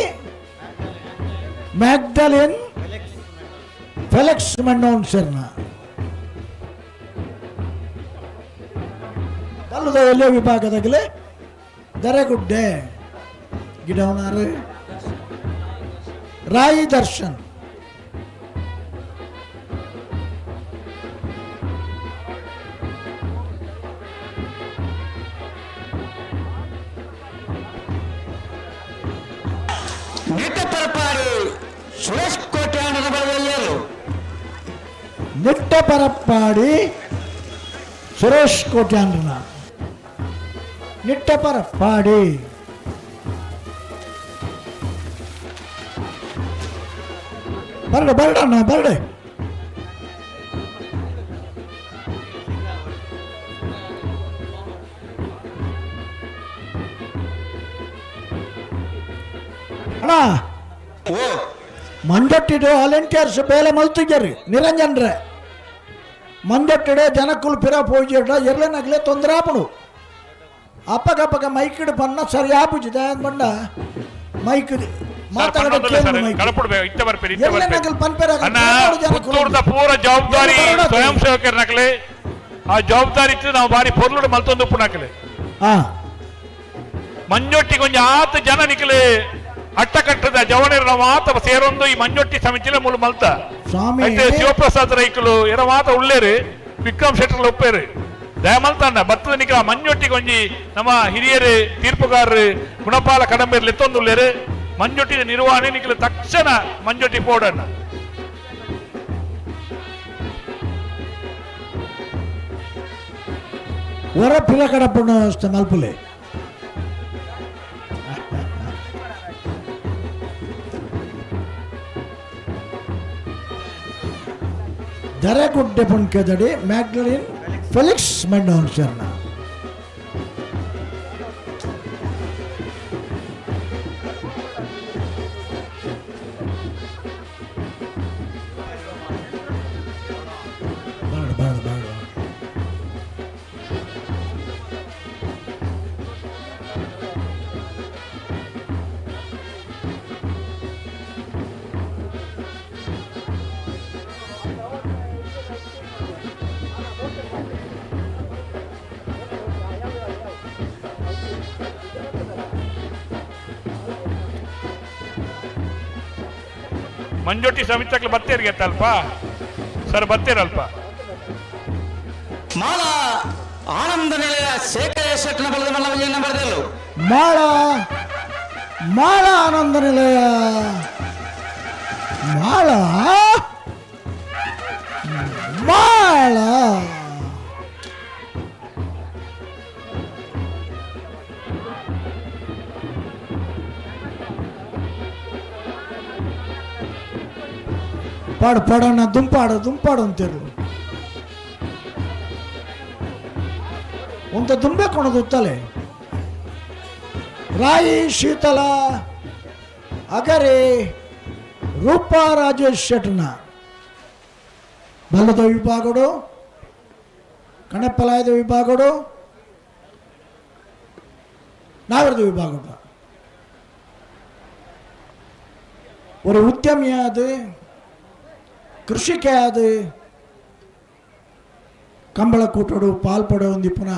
ಮ್ಯಾಗ್ಡಲಿನ್ ಫೆಲಿಕ್ಸ್ ಮಣ್ಣೋನ್ ಸರ್ನ ಬಲ್ಲದ ಎಲ್ಲೋ ವಿಭಾಗದಾಗಲೇ ದರಗುಡ್ಡೆ ಗಿಡವನಾರು ರಾಯಿ ದರ್ಶನ್. ನಿಟ್ಟಪರಪಾಡಿ ಸುರೇಶ್ ಕೋಟ್ಯಾಣದ ಬಲದಲ್ಲಿಯರು. ನಿಟ್ಟಪರಪ್ಪಾಡಿ ಸುರೇಶ್ ಕೋಟ್ಯಾನ್ರನ ನಿಟ್ಟಪರಪ್ಪಾಡಿ. ಬರಡೆ ಬರಡಣ್ಣ ಬರಡೆ. ಅಣ್ಣ, ಮಂಜೊಟ್ಟಿಡು ವಾಲಂಟಿಯರ್ಸ್ ಬೇಲೆ ಮಲ್ತಿದ್ದೀರಿ ನಿರಂಜನ್ರೆ. ಮಂಜೊಟ್ಟಿಡೆ ಜನಕ್ಕುಲು ಪಿರ ಪೋಜಿಡ ಎರ್ಲೆನಗ್ಲೆ ತೊಂದರೆ ಆಪುಂಡು. ಅಪ್ಪಗಪ್ಪಗ ಮೈಕಿಡು ಪನ್ನ ಸರಿ ಆಪುಜಿ ಬಂಡ ಮೈಕ್ ಪುತ್ತೂರ್ದ ಪೂರ ಜವಾಬ್ದಾರಿ ಸ್ವಯಂ ಸೇವಕರ ನಕಲೆ. ಆ ಜವಾಬ್ದಾರಿ ಇತ್ತು ನಾವು ಬಾರಿ ಪೊರ್ಲುಡು ಮಲ್ತೊಂದು ಉಪ್ಪು ನಕಲೆ. ಮಂಜೊಟ್ಟಿ ಕೊಂಚ ಆತ ಜನ ನಿಕಲೆ ಅಟ್ಟಕಟ್ಟದ ಜವಣರು ನಾವು ಆತ ಸೇರೊಂದು ಈ ಮಂಜೊಟ್ಟಿ ಸಮಿತಿಲ ಮೂಲ ಮಲ್ತ. ಸ್ವಾಮಿ. అయితే ಶಿವಪ್ರಸಾದ್ ರೈಕುಲು ಎರ ಮಾತ ಉಳ್ಳೇರು ವಿಕ್ರಮ್ ಶೆಟ್ಟರ್ಲು ಒಪ್ಪೇರು ದಯಮಲ್ತಾಂಡ ಬತ್ತದ ನಿಕಲ ಮಂಜೊಟ್ಟಿ ಕೊಂಜಿ ನಮ್ಮ ಹಿರಿಯರು ತೀರ್ಪುಗಾರರು ಗುಣಪಾಲ ಕಡಂಬೇರ್ಲು ಎತ್ತೊಂದುಳ್ಳೇರು. ಮಂಜೊಟ್ಟಿದ ನಿರ್ವಹಣೆ ನಿಕಲ ತಕ್ಷಣ ಮಂಜೊಟ್ಟಿ ಪೋಡಣ್ಣ. ಹೊರ ಪಿರ ಕಡಪುಣ ವ್ಯವಸ್ಥೆ ಮಲ್ಪುಲೆ. ದರಗುಡ್ಡೆ ಪುಣ್ಕೆದಡಿ ಮ್ಯಾಗ್ಡಲಿನ್ ಫೆಲಿಕ್ಸ್ ಮೆಂಡೋನ್ ಶರಣ. ಬೇಡ ಬೇಡ ಬೇಡ. ಮಂಜೊಟ್ಟಿ ಸಮಿತಕ್ಕೆ ಬತ್ತೇರಿಗೆ ಅಲ್ಪ ಸರ್ ಬತ್ತೇರಲ್ಪ. ಮಾಲ ಆನಂದ ನಿಲಯ ಶೇಖರ ಶೆಟ್ಟನ ಬಲದ ಮಲ್ಲ ಬರೆದಲ್ಲು. ಮಾಳ ಮಾಳ ಆನಂದ ನಿಲಯ ಮಾಳ ಮಾಳ ಪಾಡು ಪಾಡೋಣ ದುಂಪಾಡು ದುಂಪಾಡು ಅಂತಿರ್ಲು ಒಂತ ದುಂಬೆ ಕೊಣದು ತಲೆ. ರಾಯಿ ಶೀತಲ ಅಗರೆ ರೂಪಾ ರಾಜೇಶ್ ಶೆಟ್ನ ಬಲ್ಲದ ವಿಭಾಗಡು ಕಣಪ್ಪಲಾಯದ ವಿಭಾಗಡು ನಾಗರದ ವಿಭಾಗಡು. ஒரு ಉದ್ಯಮಿಯಾದ ಕೃಷಿಕೆ ಆದ ಕಂಬಳ ಕೂಟಡು ಪಾಲ್ಪಡೆ ಒಂದಿಪ್ಪುನ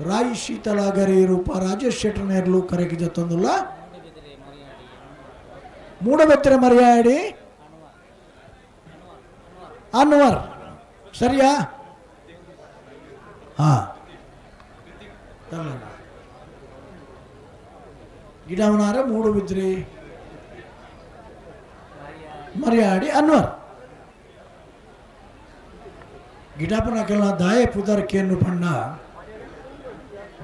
ರಾಯಿ ಶೀತಲಾಗರಿ ರೂಪ ರಾಜೇಶ್ ಶೆಟ್ಟರ್ನೇರ್ಲು ಕರೆಗೆ ಜತ್ತೊಂದುಲ್ಲ. ಮೂಡಬೆತ್ತಿರ ಮರ್ಯಾಡಿ ಅನ್ವರ್ ಸರಿಯಾ? ಹಾಂ, ಗಿಡವನಾರ ಮೂಡುಬಿದ್ರಿ ಮರ್ಯಾಡಿ ಅನ್ವರ್. ಗಿಡಪನಕೆಲ್ಲ ದಾಯ ಪುದರ್ ಕೇನು ಪಣ್ಣ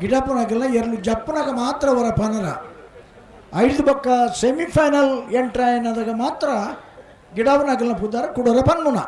ಗಿಡಪನಕೆಲ್ಲ ಎರಡು ಜಪ್ಪನಕ ಮಾತ್ರ ವರ ಪನರ ಐದು ಬಕ್ಕ ಸೆಮಿಫೈನಲ್ ಎಂಟ್ರ್ ಆಯ್ನದಾಗ ಮಾತ್ರ ಗಿಡವನಕೆಲ್ಲ ಪುದರ್ ಕುಡರ ಪನ್ಮುನ.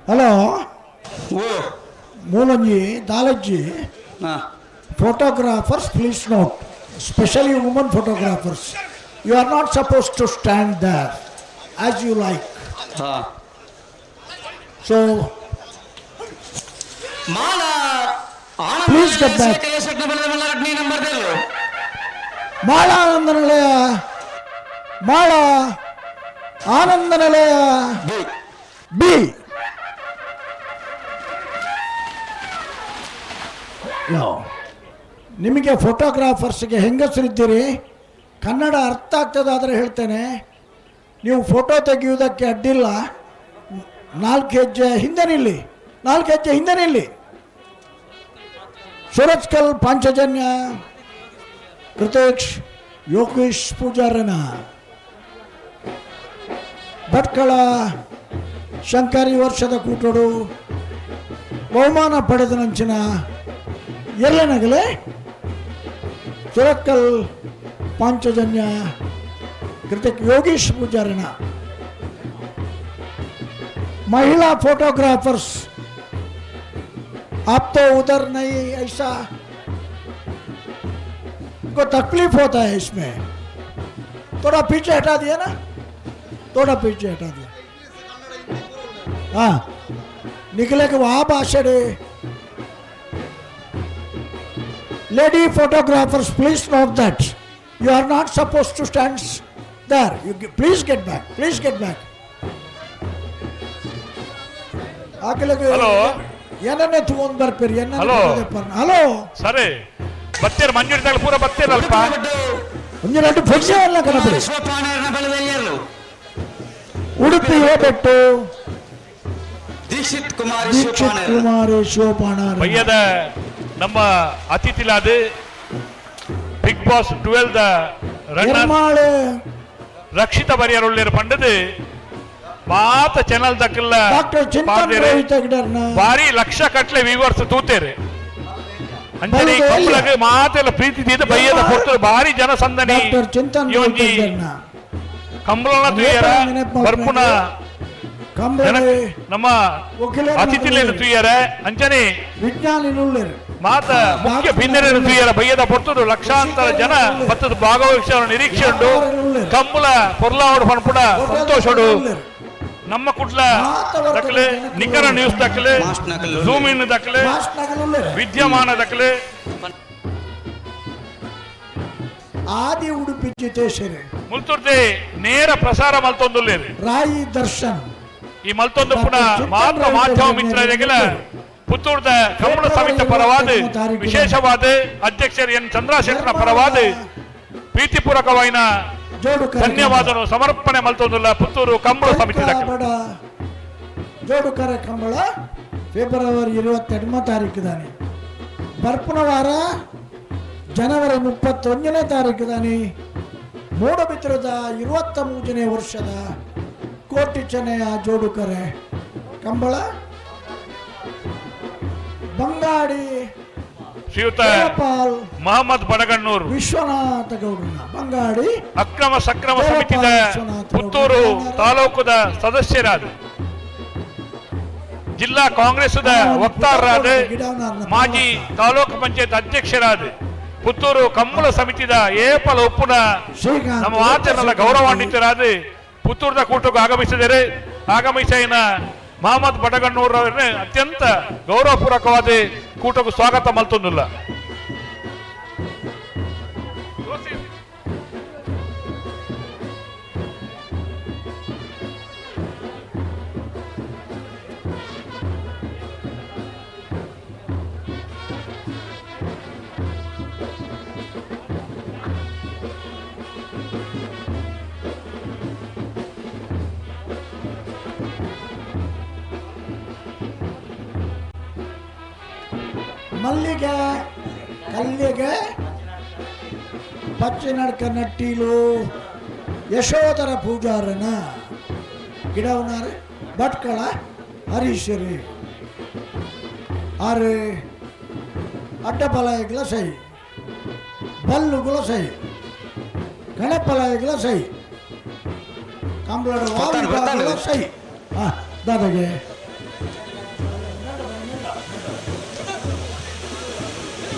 ಹಲೋ, ಮೂಲಂಜಿ ದಾಲಜ್ಜಿ photographers please note, specially woman photographers, you are not suppose to stand there as you like. So please get back. Mala Ananda Nilaya, Mala Ananda Nilaya B. ನಿಮಗೆ ಫೋಟೋಗ್ರಾಫರ್ಸ್ಗೆ ಹೆಂಗಸರಿದ್ದೀರಿ, ಕನ್ನಡ ಅರ್ಥ ಆಗ್ತದಾದರೆ ಹೇಳ್ತೇನೆ, ನೀವು ಫೋಟೋ ತೆಗೆಯುವುದಕ್ಕೆ ಅಡ್ಡಿಲ್ಲ. 4 ಹೆಜ್ಜೆ ಹಿಂದೆ ನಿಲ್ಲಿ, 4 ಹೆಜ್ಜೆ ಹಿಂದೆ ನಿಲ್ಲಿ. ಸೂರಜ್ಕಲ್ ಪಾಂಚಜನ್ಯ ಕೃತೇಶ್ ಯೋಗೇಶ್ ಪೂಜಾರನ, ಭಟ್ಕಳ ಶಂಕರಿ ವರ್ಷದ ಕೂಟೋಡು ಬಹುಮಾನ ಪಡೆದ ನಂಚಿನ ಎಲ್ಲನಗಲೆ ಸುರತ್ಕಲ್ ಪಾಂಚಜನ್ಯ ಕೃತಿಕ್ ಯೋಗೀಶ್ ಪೂಜಾರನ. महिला फोटोग्राफर्स, आप तो उधर नहीं, ऐसा को तकलीफ होता है इसमें, थोड़ा पीछे हटा दिया ना, थोड़ा पीछे हटा दिया। हाँ, निकले के वहाँ भाषण। Lady photographers, please note that you are not supposed to stand there. You please get back. Please get back. Hello. ಏನನ್ನೇ ತಗೊಂಡ್ ಬರ್ತೀರಿ? ಹಲೋ. ಹಲೋ ಸರಿ, ಬತ್ತೀರ ಮಂಜೂರಿ ತಗಲು ಪೂರ ಬತ್ತೀರಲ್ಪ. ಒಂದು ಎರಡು ಫುಡ್ಸೇ ಅಲ್ಲ ಕಣಪ್ಪ. ಉಡುಪಿ ಹೋಗ್ಬಿಟ್ಟು ದೀಕ್ಷಿತ್ ಕುಮಾರ್ ದೀಕ್ಷಿತ್ ಕುಮಾರ್ ಶಿವಪಾಣ ಬಯ್ಯದ ನಮ್ಮ ಅತಿಥಿಲಾದ big boss 12 the runner Rakshita ಬರಿಯರುಳ್ಳಿರ ಪಂಡದು ಮಾತ ಚಾನಲ್ ದಕ್ಕಲ್ಲ ಭಾರಿ ಲಕ್ಷ ಕಟ್ಲೆ ವ್ಯೂವರ್ಸ್ ತೂತೇರೆ. ಅಂಚನೆ ಕಂಬಳಗ್ ಮಾತೆಲ್ಲ ಪ್ರೀತಿ ತೀದ ಬಯ್ಯದ ಪೊರ್ತುಲು ಭಾರಿ ಜನಸಂದಣಿ. ಈ ಒಂಜಿ ಕಂಬಳನ ತೂಯರ ಬರ್ಪುನ ನಮ್ಮ ಅತಿಥಿಲೇನು ತೂಯರ. ಅಂಚನೆ ಮಾತ ಮುಖ್ಯ ಬಿನ್ನೆರೆನು ತೂಯರ ಬಯ್ಯದ ಪೊರ್ತುಡು ಲಕ್ಷಾಂತರ ಜನ ಬತ್ತದ ಭಾಗವಹಿಸುವ ನಿರೀಕ್ಷೆ ಉಂಟು. ಕಂಬಳ ಪೊರ್ಲಾವಡು ಪನ್ಪುಣ ಸಂತೋಷಡು ನಮ್ಮ ಕುಡ್ಲ ದಕ್ಕಲೆ, ನಿಖರ ನ್ಯೂಸ್ ದಕ್ಕಲೆ, ಝೂಮ್ ಇನ್ ದಕ್ಕಲೆ, ವಿದ್ಯಮಾನ ದಕ್ಕಲೆ. ಆದಿ ಉಡುಪಿ ಜಿತೇಶ್ವರಿ ಮುಲ್ತುರ್ದೆ ನೇರ ಪ್ರಸಾರ ಮಲ್ತೊಂದುಲ್ಲೇರು ರಾಯಿ ದರ್ಶನ್. ಈ ಮಲ್ತೊಂದು ಪುನಃ ಮಾತ್ರ ಮಾಧ್ಯಮ ಮಿತ್ರರಿಗೆಲ್ಲ ಪುತ್ತೂರ್ದ ಕಮಲ ಸಮಿತಿ ಪರವಾದ ವಿಶೇಷವಾದ ಅಧ್ಯಕ್ಷರು ಎನ್ ಚಂದ್ರಶೇಖರನ ಪರವಾದ ಪ್ರೀತಿಪೂರ್ವಕವಾದ ಧನ್ಯವಾದ ಸಮರ್ಪಣೆ ಮಲ್ತೊಂದುಲ್ಲ ಪುತ್ತೂರು ಕಂಬಳ ಸಮಿತಿ. ಜೋಡುಕರ ಕಂಬಳ ಫೆಬ್ರವರಿ 22 ತಾರೀಕು ಬರ್ಪುನ ವಾರ ಜನವರಿ 31ನೇ ತಾರೀಕು ಮೂಡಬಿದ್ರದ 23ನೇ ವರ್ಷದ ಕೋಟಿ ಚೆನ್ನಯ ಜೋಡುಕರೆ ಕಂಬಳ ಬಂಗಾಡಿ ಶ್ರೀಯುತ ಮಹಮ್ಮದ್ ಬಡಗಣ್ಣೂರು ವಿಶ್ವನಾಥ ಗೌಡನ ಬಂಗಾಡಿ ಅಕ್ರಮ ಸಕ್ರಮ ಸಮಿತಿದ ಪುತ್ತೂರು ತಾಲೂಕುದ ಸದಸ್ಯರಾದ ಜಿಲ್ಲಾ ಕಾಂಗ್ರೆಸ್ದ ವಕ್ತಾರರಾದ ಮಾಜಿ ತಾಲೂಕು ಪಂಚಾಯತ್ ಅಧ್ಯಕ್ಷರಾದ ಪುತ್ತೂರು ಕಂಬಳ ಸಮಿತಿದ ಏಪಲ ಒಪ್ಪುನ ನಮ್ಮ ಆಚರಣೆಲ್ಲ ಗೌರವಾನ್ವಿತರಾದ ಪುತ್ತೂರದ ಕೂಟಕ್ಕೆ ಆಗಮಿಸಿದರೆ ಆಗಮಿಸಿನ ಮಹಮ್ಮದ್ ಬಡಗಣ್ಣೂರವರನ್ನೇ ಅತ್ಯಂತ ಗೌರವಪೂರ್ವಕವಾದ ಕೂಟಕ್ಕೆ ಸ್ವಾಗತ ಮಲ್ತೊಂದಿಲ್ಲ. ಮಲ್ಲಿಗೆ ಕಲ್ಲಿಗೆ ಪಚ್ಚಿನಡ್ಕ ನಟ್ಟೀಲು ಯಶೋಧರ ಪೂಜಾರನ ಗಿಡವನಾರು ಭಟ್ಕಳ ಹರೀಶರಿ ಆರು ಅಡ್ಡಪಲಾಯಗಳ ಸೈ ಬಲ್ಲುಗಳ ಸೈ ಗಣಪಲಾಯಗಳ ಸೈ ಕಂಬಳದ ವಾವಿಗಳ ಸೈ. ಹಾಂ ದಾದಾಗೆ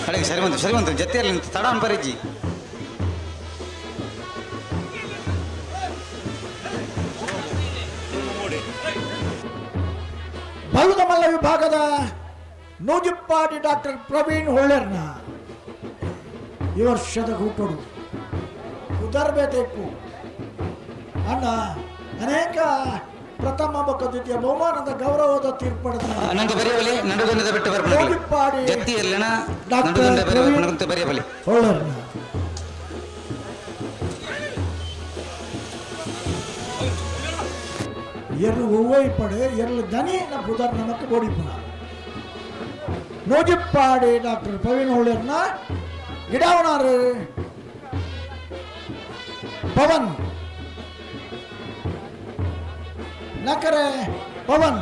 ಅಡಿಗೆ ಸರಿ ಬಂತು ಸರಿ ಬಂತು ಜೊತೆಯಲ್ಲಿ ತಡ ಅನ್ಪರಿಜ್ಜಿ. ಬಲ್ಲದಮಲ್ಲ ವಿಭಾಗದ ನೂಜಿಪ್ಪಾಡಿ ಡಾಕ್ಟರ್ ಪ್ರವೀಣ್ ಹೊಳ್ಳೆರ್ನ ಈ ವರ್ಷದ ಕೂಟಡು ಉದರ್ಬೇಕು ಅಣ್ಣ ಅನೇಕ ಪ್ರಥಮ ಬೊಕ್ಕ ದ್ವಿತೀಯ ಬಹುಮಾನದ ಗೌರವದ ತೀರ್ಪಡೆದ ನೂಜಿಪ್ಪಾಡಿ ಡಾಕ್ಟರ್ ಪ್ರವೀಣ್ ಹೊಳ್ಳೆರ್ನ ಎರ್ರು ಒವ್ವೈಪಡೆ ಎರ್ಲು ದನಿ ನಮ್ಮ ನಮಕ್ ಬೋಡಿಪುನ ನೂಜಿಪ್ಪಾಡಿ ಡಾಕ್ಟರ್ ಪ್ರವೀಣ್ ಹೊಳ್ಳೆರ್ನ ಗಿಡವನಾರು ಪವನ್ ನಕರೆ ಪವನ್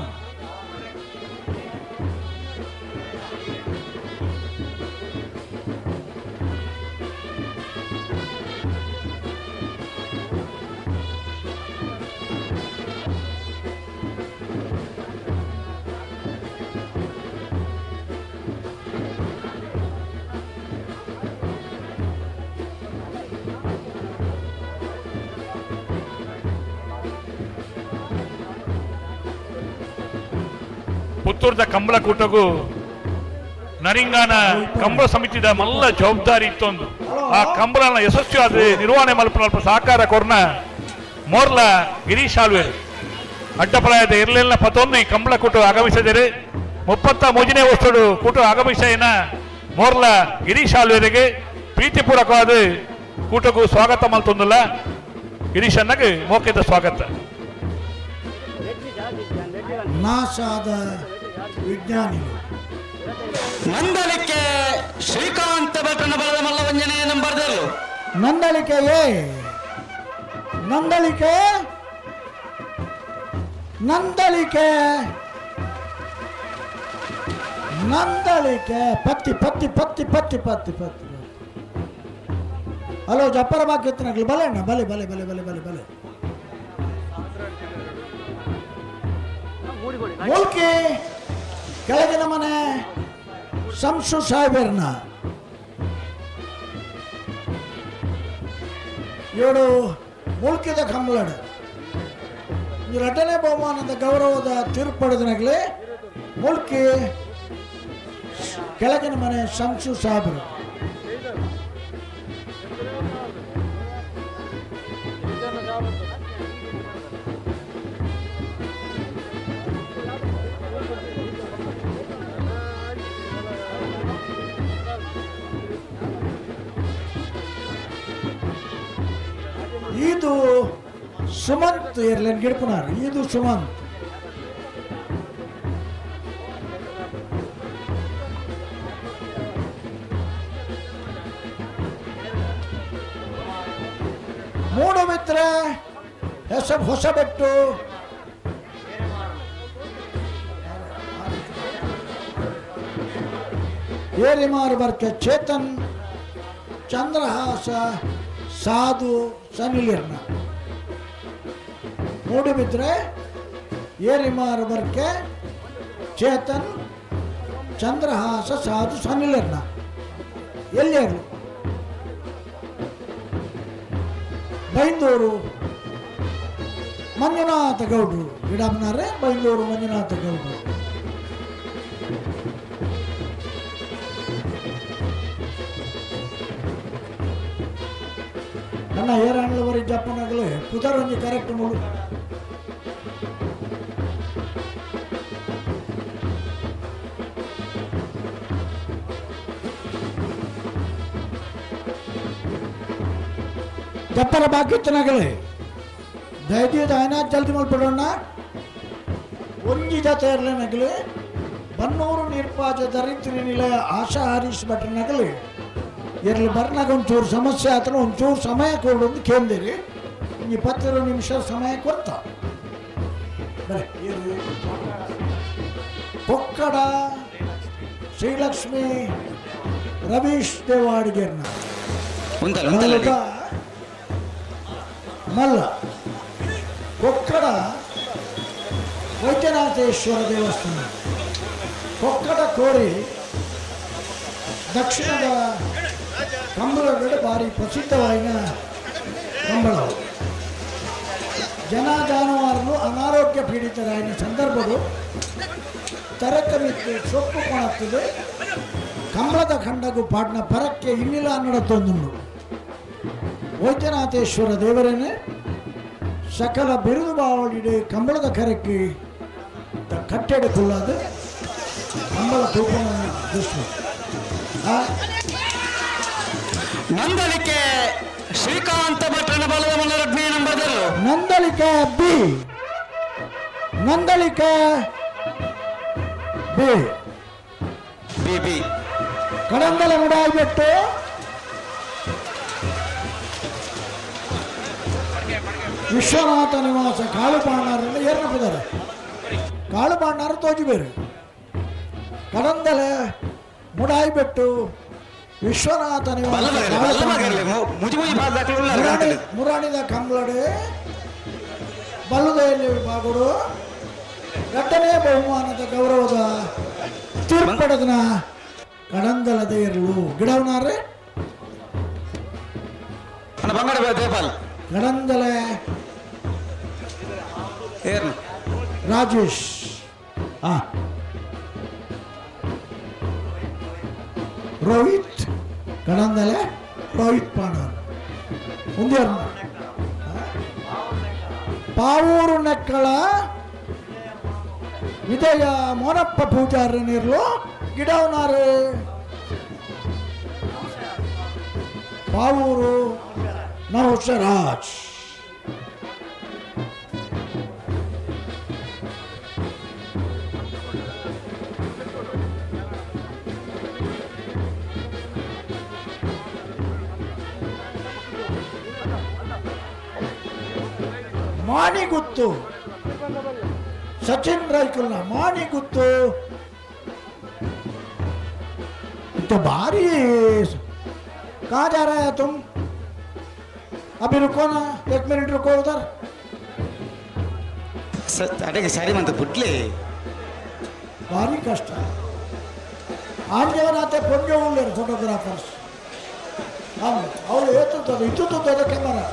ಪುತ್ತೂರ್ದ ಕಂಬಳ ಕೂಟಗೂ ನರಿಂಗಾನ ಕಂಬಳ ಸಮಿತಿದ ಮಲ್ಲ ಜವಾಬ್ದಾರಿ ಇತ್ತೊಂದು. ಆ ಕಂಬಳನ ಯಶಸ್ವಿಯಾದ ನಿರ್ವಹಣೆ ಮಲ್ಪ ಸಹಕಾರ ಕೊರ್ನ ಮೋರ್ಲ ಗಿರೀಶ್ ಆಳ್ವೇರು ಅಡ್ಡಪಲಾಯದ ಇರ್ಲಿಲ್ಲ ಪತೊನ್ನಿ ಕಂಬಳ ಕೂಟ ಆಗಮಿಸಿದರೆ 33ನೇ ವರ್ಷಡು ಕೂಟ ಆಗಮಿಸೈನ ಮೋರ್ಲ ಗಿರೀಶ್ ಆಳ್ವೇರಿಗೆ ಪ್ರೀತಿಪೂರ್ವಕವಾದ ಕೂಟಕ್ಕೂ ಸ್ವಾಗತ ಮಲ್ತೊಂದಿಲ್ಲ. ಗಿರೀಶ್ ಅನ್ನಗೆ ಮೋಕೆದ ಸ್ವಾಗತ. ನಾಸಾದ ವಿಜ್ಞಾನಿಗಳು ನಂದಳಿಕೆ ಶ್ರೀಕಾಂತ ಭಟ್ಟನ ಬಲದ ಮಲ್ಲವಂಜನೆ ನಂಬರ್ದಲ್ಲು ನಂದಳಿಕೆ ಎ ನಂದಳಿಕೆ ನಂದಳಿಕೆ ನಂದಳಿಕೆ ಪತ್ತಿ ಪತ್ತಿ ಪತ್ತಿ ಪತ್ತಿ ಪತ್ತಿ ಪತ್ತಿ. ಹಲೋ ಜಪ್ಪರ ಬಾಕಿ ಬಲೆ ಅಣ್ಣ ಬಲೆ ಬಲೆ ಬಲೆ ಬಲೆ ಬಲೆ ಬಲೆ. ಮೂಲ್ಕಿ ಕೆಳಗಿನ ಮನೆ ಸಂಸು ಸಾಹೇಬರ್ನ ಏಳು ಮುಲ್ಕಿದ ಕಂಬಳಡು ಎರಡನೇ ಬಹುಮಾನದ ಗೌರವದ ತೀರ್ಪಡೆದನಾಗಲಿ ಮುಲ್ಕಿ ಕೆಳಗಿನ ಮನೆ ಸಂಸು ಸಾಹೇಬರು. ಇದು ಸುಮಂತ್ ಏರ್ಲೈನ್ ಗಿಡ್ಪುನಾರ್ ಇದು ಸುಮಂತ್. ಮೂಡುಬಿದ್ರೆ ಹೊಸಬೆಟ್ಟು ಏರಿಮಾರು ಬರ್ಕೆ ಚೇತನ್ ಚಂದ್ರಹಾಸ ಸಾಧು ಸನಿಲಿರ್ನ. ಮೂಡುಬಿದ್ರೆ ಏರಿಮಾರು ಬರ್ಕೆ ಚೇತನ್ ಚಂದ್ರಹಾಸ ಸಾಧು ಸನಿಲಿರ್ನ. ಎಲ್ಲಿಯರು? ಬೈಂದೂರು ಮಂಜುನಾಥ ಗೌಡ್ರು. ಗಿಡಮ್ನಾರೆ ಬೈಂದೂರು ಮಂಜುನಾಥ ಗೌಡ್ರು. ಅಣ್ಣ ಏರಾಂಡ್ಲವರಿ ಜಪ್ಪನಗಲು ಪುದರೊಂಜಿ ಕರೆಕ್ಟ್ ಮುಳು. ಜಪ್ಪರ ಬಾಕಿ ನಗಲೆ ದಯದೀದ ಆಯ್ನ ಜಲ್ದಿ ಮಲ್ಪಡೋಣ. ಒಂಜಿ ಜತೆ ಇರಲಿ ನಗಲಿ ಬನ್ನೂರು ನಿರ್ಪಾಜ ದರಿದ್ರಿ ನಿಲಯ ಆಶಾ ಹರೀಶ್ ಭಟ್ರ ನಗಲಿ ಇರಲಿ ಬರ್ನಾಗ ಒಂಚೂರು ಸಮಸ್ಯೆ ಆತನ ಒಂಚೂರು ಸಮಯ ಕೊಡೊಂದು ಕೇಂದಿರಿ. 20 ನಿಮಿಷ ಸಮಯ ಕೊಡ್ತ ಬರೇ. ಕೊಕ್ಕಡ ಶ್ರೀಲಕ್ಷ್ಮಿ ರವೀಶ್ ದೇವಾಡಿಗೆರ್ನ. ಮಲ್ಲ ಕೊಕ್ಕಡ ವೈದ್ಯನಾಥೇಶ್ವರ ದೇವಸ್ಥಾನ ಕೊಕ್ಕಡ ಕೋರಿ ದಕ್ಷಿಣದ ಕಂಬಳಗಳು ಭಾರಿ ಪ್ರಸಿದ್ಧವಾದ ಕಂಬಳ. ಜನ ಜಾನುವಾರುలు ಅನಾರೋಗ್ಯ ಪೀಡಿತರಾಯಿನ ಸಂದರ್ಭವು ತರಕ ಮಿತ್ತು ಸೊಪ್ಪು ಕೊಣತ್ತದೆ ಕಂಬಳದ ಖಂಡಗು ಪಾಡ್ನ ಪರಕ್ಕೆ ಇನ್ನಿಲ್ಲ ನಡತೊಂದುಂಡು. ವೈದ್ಯನಾಥೇಶ್ವರ ದೇವರನ್ನೇ ಸಕಲ ಬಿರುದು ಬಾವಳಿಡೆ ಕಂಬಳದ ಕರಕ್ಕೆ ಕಟ್ಟೆಡೆ ಕುಳ್ಳಾದ ಕಂಬಳ ತೂಪನ ದೃಷ್ಟಿ. ನಂದಳಿಕೆ ಶ್ರೀಕಾಂತ ಭಟ್ರನ ಬಲದ ಮಲ್ಲರಡ್ನೇ ನಂಬದರು. Nandalike B, Nandalike B B B. Kadandala Mudalibettu Vishwanatha ನಿವಾಸ ಕಾಳುಪಾಂಡಾರನ್ನ ಏರ್ನಪಿದ್ದಾರೆ. ಕಾಳುಪಾಂಡಾರ ತೋಜಿಬೇರು. ಕಡಂದಲ ಮುಡಾಯಿಬೆಟ್ಟು ವಿಶ್ವನಾಥ ನಿವಾಸ ಮುರಾಣಿದ ಕಂಬಳಡೆ ಬಲ್ಲುದೆಯಲ್ಲಿ ವಿಭಾಗಡು ಎರಡನೇ ಬಹುಮಾನದ ಗೌರವದ ತೀರ್ಪಡದನ ಕಡಂದಲದ ಇರಲು ಗಿಡವನಾರೆ ಕಡಂದಲ ರಾಜೇಶ್ ರೋಹಿತ್ ಕಡಂದಲೆ ರೋಹಿತ್ ಪಾಣಾರ್ ಮುಂದೆ ಪಾವೂರು ನೆಕ್ಕಳ ವಿಜಯ ಮೋನಪ್ಪ ಪೂಜಾರಿ ನೀರ್ಲು ಗಿಡವನಾರು ಪಾವೂರು ನೌಶರಾಜ್. ಮಾಣಿಗುತ್ತು ಸಚಿನ್ ರೈಕುಲ್ನ ಮಾಣಿಗುತ್ತು तो भारी कहाँ जा रहा है तुम? अभी रुको ना, 1 मिनट रुको उधर. ಅಡೆಗೆ ಸರಿ ಮಂತ ಬುಡ್ಲೆ. ಭಾರಿ ಕಷ್ಟ. ಆಂಜವನಾತೆ ಪೊಂಜೋವುಳ್ಳೇರು ಫೋಟೋಗ್ರಾಫರ್ಸ್ ಅವರು ಏತುತ್ತದೆ ಇತ್ತುತ್ತದೆ ಕ್ಯಾಮರಾ.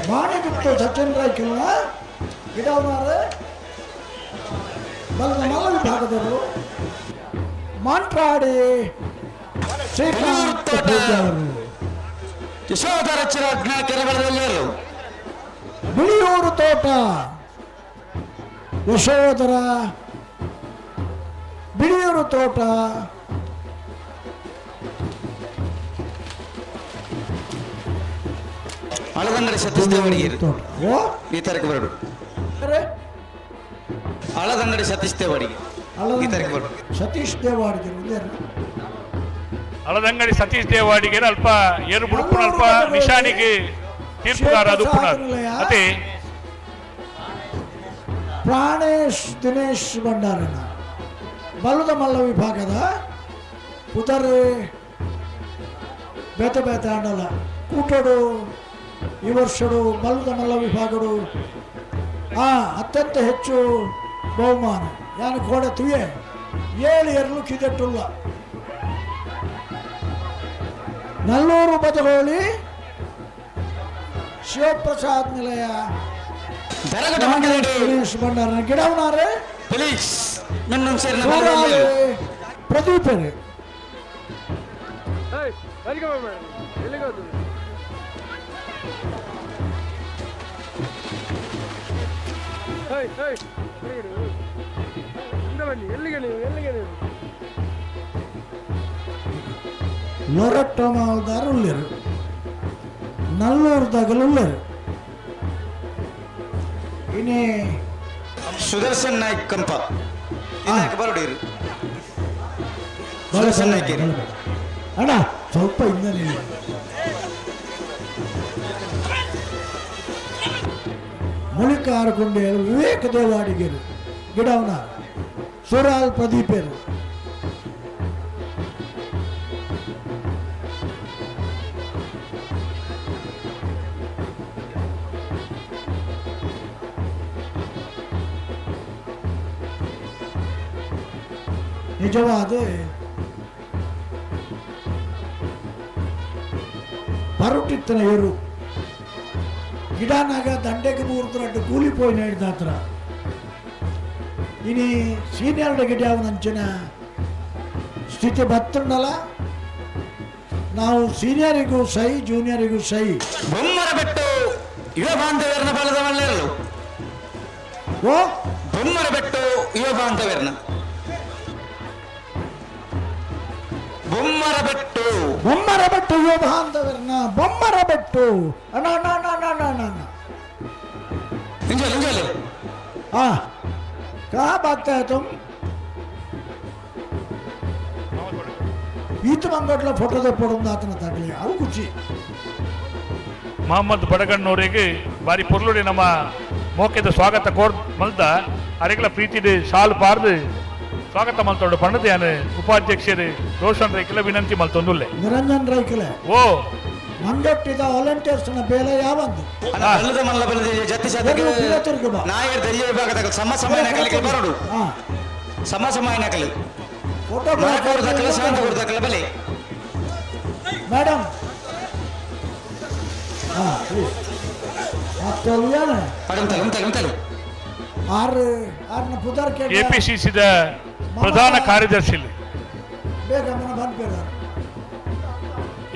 ಮಾಣಿಗುತ್ತು ಸಚಿನ್ ರೈಕುಲ್ನ ಗಿಡವನಾರೆ ಬಲ್ಲ ಮಲ್ಲ ವಿಭಾಗದವರು ಮಾಂಟ್ರಾಡಿ ಶ್ರೀಕಾಂತ ಪೂಜಾರರು. ಯಶೋಧರ ಚಿರಾಗ್ನ ಕೆರೆಗಳಲ್ಲಿಯರು. ಬಿಳಿಯೂರು ತೋಟ ಯಶೋಧರ ಬಿಳಿಯೂರು ತೋಟ ಅಳದಂಗಡಿ ಸತೀಶ್ ದೇವಡಿಗೆ ಓ ಈ ತಾರೀಕು ಬರಡು. ಅಳದಂಗಡಿ ಸತೀಶ್ ದೇವಡಿಗೆ ಈ ತಾರೀಕು ಬರಡು. ಸತೀಶ್ ದೇವಾಡಿಗೆ ಮುಂದೆ. ಅಳದಂಗಡಿ ಸತೀಶ್ ದೇವಾಡಿಗೆ ಅಲ್ಪ ಏರು ಬುಡುಪುನ ಅಲ್ಪ ನಿಶಾನಿಗೆ ತೀರ್ಪುಗಾರ ಅದು ಪುನರ್ ಅದೇ. ಪ್ರಾಣೇಶ್ ದಿನೇಶ್ ಭಂಡಾರನ ಬಲ್ಲದ ಮಲ್ಲ ವಿಭಾಗದ ಪುದರ್ ಬೇತೆ ಬೇತೆ ಆಂಡಲ ಕೂಟಡು ಈ ವರ್ಷಡು ಬಲ್ಲದ ಮಲ್ಲ ವಿಭಾಗಡು ಅತ್ಯಂತ ಹೆಚ್ಚು ಬಹುಮಾನ ಯಾನು ಕೋಡ ತುಯೆ 7 ಎರಲು ಕಿದೆಟ್ಟುಲ್ಲ ನಲ್ಲೂರು ಬದಗೋಳಿ ಶಿವಪ್ರಸಾದ್ ನಿಲಯ ದಿನೇಶ್ ಭಂಡಾರನ ಗಿಡವನಾರೆ ಪ್ರದೀಪ್ ಲೊರಟ್ಟ ಮಾಲ್ದಾರ್ ಉಳ್ಳೇರು ನಲ್ಲೂರ್ದಾಗಲು ಉಳ್ಳೇರು ಇನ್ನೇ ಸುದರ್ಶನ್ ನಾಯ್ಕ್ ಕಂಪ ಬರೋಡಿರು ಸುದರ್ಶನ್ ನಾಯ್ಕ ಅಣ್ಣ ಸ್ವಲ್ಪ ಹಿಂದೆ ನಿಲ್ಲಿ. ಮುಳಿಕಾರಕೊಂಡೇರು ವಿವೇಕ ದೇವಾಡಿಗರು ಗಿಡವನ ಸುರಾಲ್ ಪ್ರದೀಪರು ನಿಜವಾದ ಪರುಟಿತ್ತನ ಏರು ಗಿಡನಾಗ ದಂಡೆಗೆ ಮೂರು ಕೂಲಿ ಪೋಯಿನ ಹಿಡ್ದಾತ್ರ ಇನಿ ಸೀನಿಯರ್ ಗಿಡ ಅವನಂಚಿನ ಸ್ಥಿತಿ ಬತ್ತುಂಡಲ್ಲ ನಾವು ಸೀನಿಯರಿಗೂ ಸೈ ಜೂನಿಯರಿಗೂ ಸೈ. ಬೊಮ್ಮರ ಬೆಟ್ಟು ಯುವ ಬಾಂಧವ್ಯರನ್ನ ಬಳದ ಮಲ್ಲೇರಲು. ಓ ಬೊಮ್ಮರ ಬೆಟ್ಟು ಯುವ ಬಾಂಧವ್ಯರನ್ನ ಬೊಮ್ಮರ ಬೆಟ್ಟು ಬೊಮ್ಮರ ಬೆಟ್ಟು ಯುವ ಬಾಂಧವ್ಯರನ್ನ ಬೊಮ್ಮರ ಬೆಟ್ಟು ಅಣ್ಣ ಅಣ್ಣ ಅಣ್ಣ ಅಣ್ಣ ಅಣ್ಣ ಅಣ್ಣ ಅಣ್ಣ. ಇಂಜಲ್ ಇಂಜಲ್. हाँ कहाँ भागता है तुम? ಈತ ಮಂಗಟ್ಲ ಫೋಟೋ ತೆಪ್ಪೊಡೊಂದು ಆತನ ತಗಲಿ ಅವು ಖುಷಿ. ಮೊಹಮ್ಮದ್ ಬಡಗಣ್ಣವರಿಗೆ ಬಾರಿ ಪೊರ್ಲುಡಿ ನಮ್ಮ ಮೋಕೆದ ಸ್ವಾಗತ ಕೋರ್ ಮಲ್ದ ಅರೆಗಳ ಪ್ರೀತಿಡು ಶಾಲು ಪಾರ್ದು ಸ್ವಾಗತ ಮಲ್ತೊಂಡು ಪಂಡದ ಯಾನು ಉಪಾಧ್ಯಕ್ಷರು ರೋಷನ್ ರೈಕಲ ವಿನಂತಿ ಮಲ್ತೊಂದುಲ್ಲೆ. ನಿರಂಜನ್ ರೈಕಲೆ ಓ ಮಂಗಟ್ಟಿದ ವಾಲಂಟಿಯರ್ಸ್ ನ ಬೇಲೆ ಯಾವಂದು ಬಲ್ಲದ ಮಲ್ಲ ಬಲ್ಲದ ಜತ್ತಿ ಶಾತಕ ನಾಯರ್ ದರಿಯ ವಿಭಾಗದ ಸಮ ಸಮಯ ನಕಲಿಗೆ ಬರೋಡು ಸಮ ಸಮಯ ನಕಲು ಮರಕೋರು ದಾಖಲೆ ಶಾಂತಗೋರು ದಾಖಲೆ ಬಲೆ ಮೇಡಮ್ ಹಾ ಪ್ಲೀಸ್ ಆರು ಆರ್ನ ಪುದರ್ ಕೆಪಿಸಿಸಿದ ಪ್ರಧಾನ ಕಾರ್ಯದರ್ಶಿ ಬೇಗ ಮನ ಬಂದ್ಬೇಡ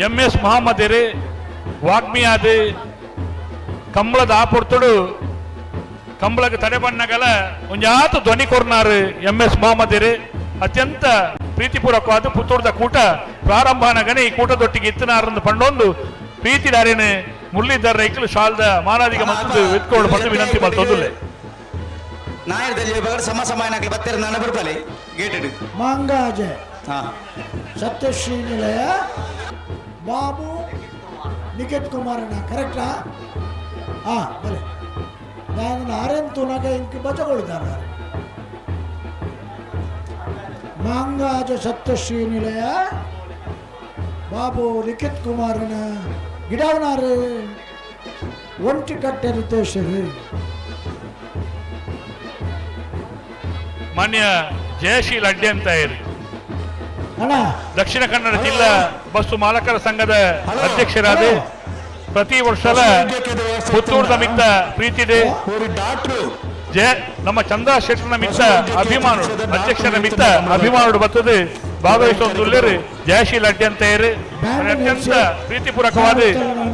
ಎಂ ಎಸ್ ಮೊಹಮ್ಮದ್ ವಾಗ್ಮಿಯಾದ ಕಂಬಳದ ಆಪುರ್ತುಡು ಕಂಬಳಕ್ಕೆ ತಡೆ ಬಣ್ಣಗಲ ಒಂಜಾತ ಧ್ವನಿ ಕೊರ್ನಾರು ಎಂ ಎಸ್ ಮೊಹಮ್ಮದ್ ಅತ್ಯಂತ ಪ್ರೀತಿಪೂರ್ವಕವಾದ ಪುತ್ತೂರ್ದ ಕೂಟ ಪ್ರಾರಂಭನಗನೆ ಈ ಕೂಟದೊಟ್ಟಿಗೆ ಇತ್ತನಾರಂದು ಪಂಡೊಂದು ಪ್ರೀತಿದಾರೇನೆ ಮುರಳೀಧರ್ ರೈಕಲು ಶಾಲ್ದ ಮಾನಾದಿಗ ಮತ್ತು ಎತ್ಕೊಂಡು ಬಂದು ವಿನಂತಿ ಮಲ್ತೊಂದುಲ್ಲೆ. ನಾಯರ್ ದರಿಯ ವಿಭಾಗದ ಸಮ ಸಮಯ ನಕಲು ಬತ್ತೆರ ನನ್ನ ಬರ್ಪಲೆ ಗೇಟೆಡ್ ಮಾಂಗಾಜೆ ಹಾ ಸತ್ಯಶ್ರೀ ನಿಲಯ ಬಾಬು ನಿಖಿತ್ ಕುಮಾರಣ್ಣ ಕರೆಕ್ಟಾ? ಹಾಂ ಬಲೆ ನಾನು ಆರೆನ್ ತೂನಾಗ ಇಂಕ್ ಬಚಗೊಳಿದ್ದಾರೆ. ಮಾಂಗಾಜ ಸತ್ಯಶ್ರೀ ನಿಲಯ ಬಾಬು ಲಿಖಿತ್ ಕುಮಾರನ ಗಿಡವನಾರು ಒಂಟಿಕಟ್ಟೆ ರಿತೇಶರು. ಮಾನ್ಯ ಜಯಶೀಲ್ ಅಡ್ಡೆ ಅಂತ ಇರಿ ಅಣ್ಣ ದಕ್ಷಿಣ ಕನ್ನಡ ಜಿಲ್ಲಾ ಬಸ್ಸು ಮಾಲಕರ ಸಂಘದ ಅಧ್ಯಕ್ಷರಾದ ಪ್ರತಿ ವರ್ಷದ ಪುತ್ತೂರ್ದ ಮಿತ್ತ ಪ್ರೀತಿದೆ ಜಯ ನಮ್ಮ ಚಂದಾ ಶೆಟ್ಟರ್ನ ಮಿತ್ತ ಅಭಿಮಾನುಡು ಅಧ್ಯಕ್ಷರ ಮಿತ್ತ ಅಭಿಮಾನುಡು ಬರ್ತದೆ ಭಾಗವಹಿಸುವಂದುಲ್ಲೇರು ಜಯಶೀಲ್ ಅಡ್ಡೆ ಅಂತ ಇರಿ ಅತ್ಯಂತ ಪ್ರೀತಿಪೂರ್ವಕವಾದ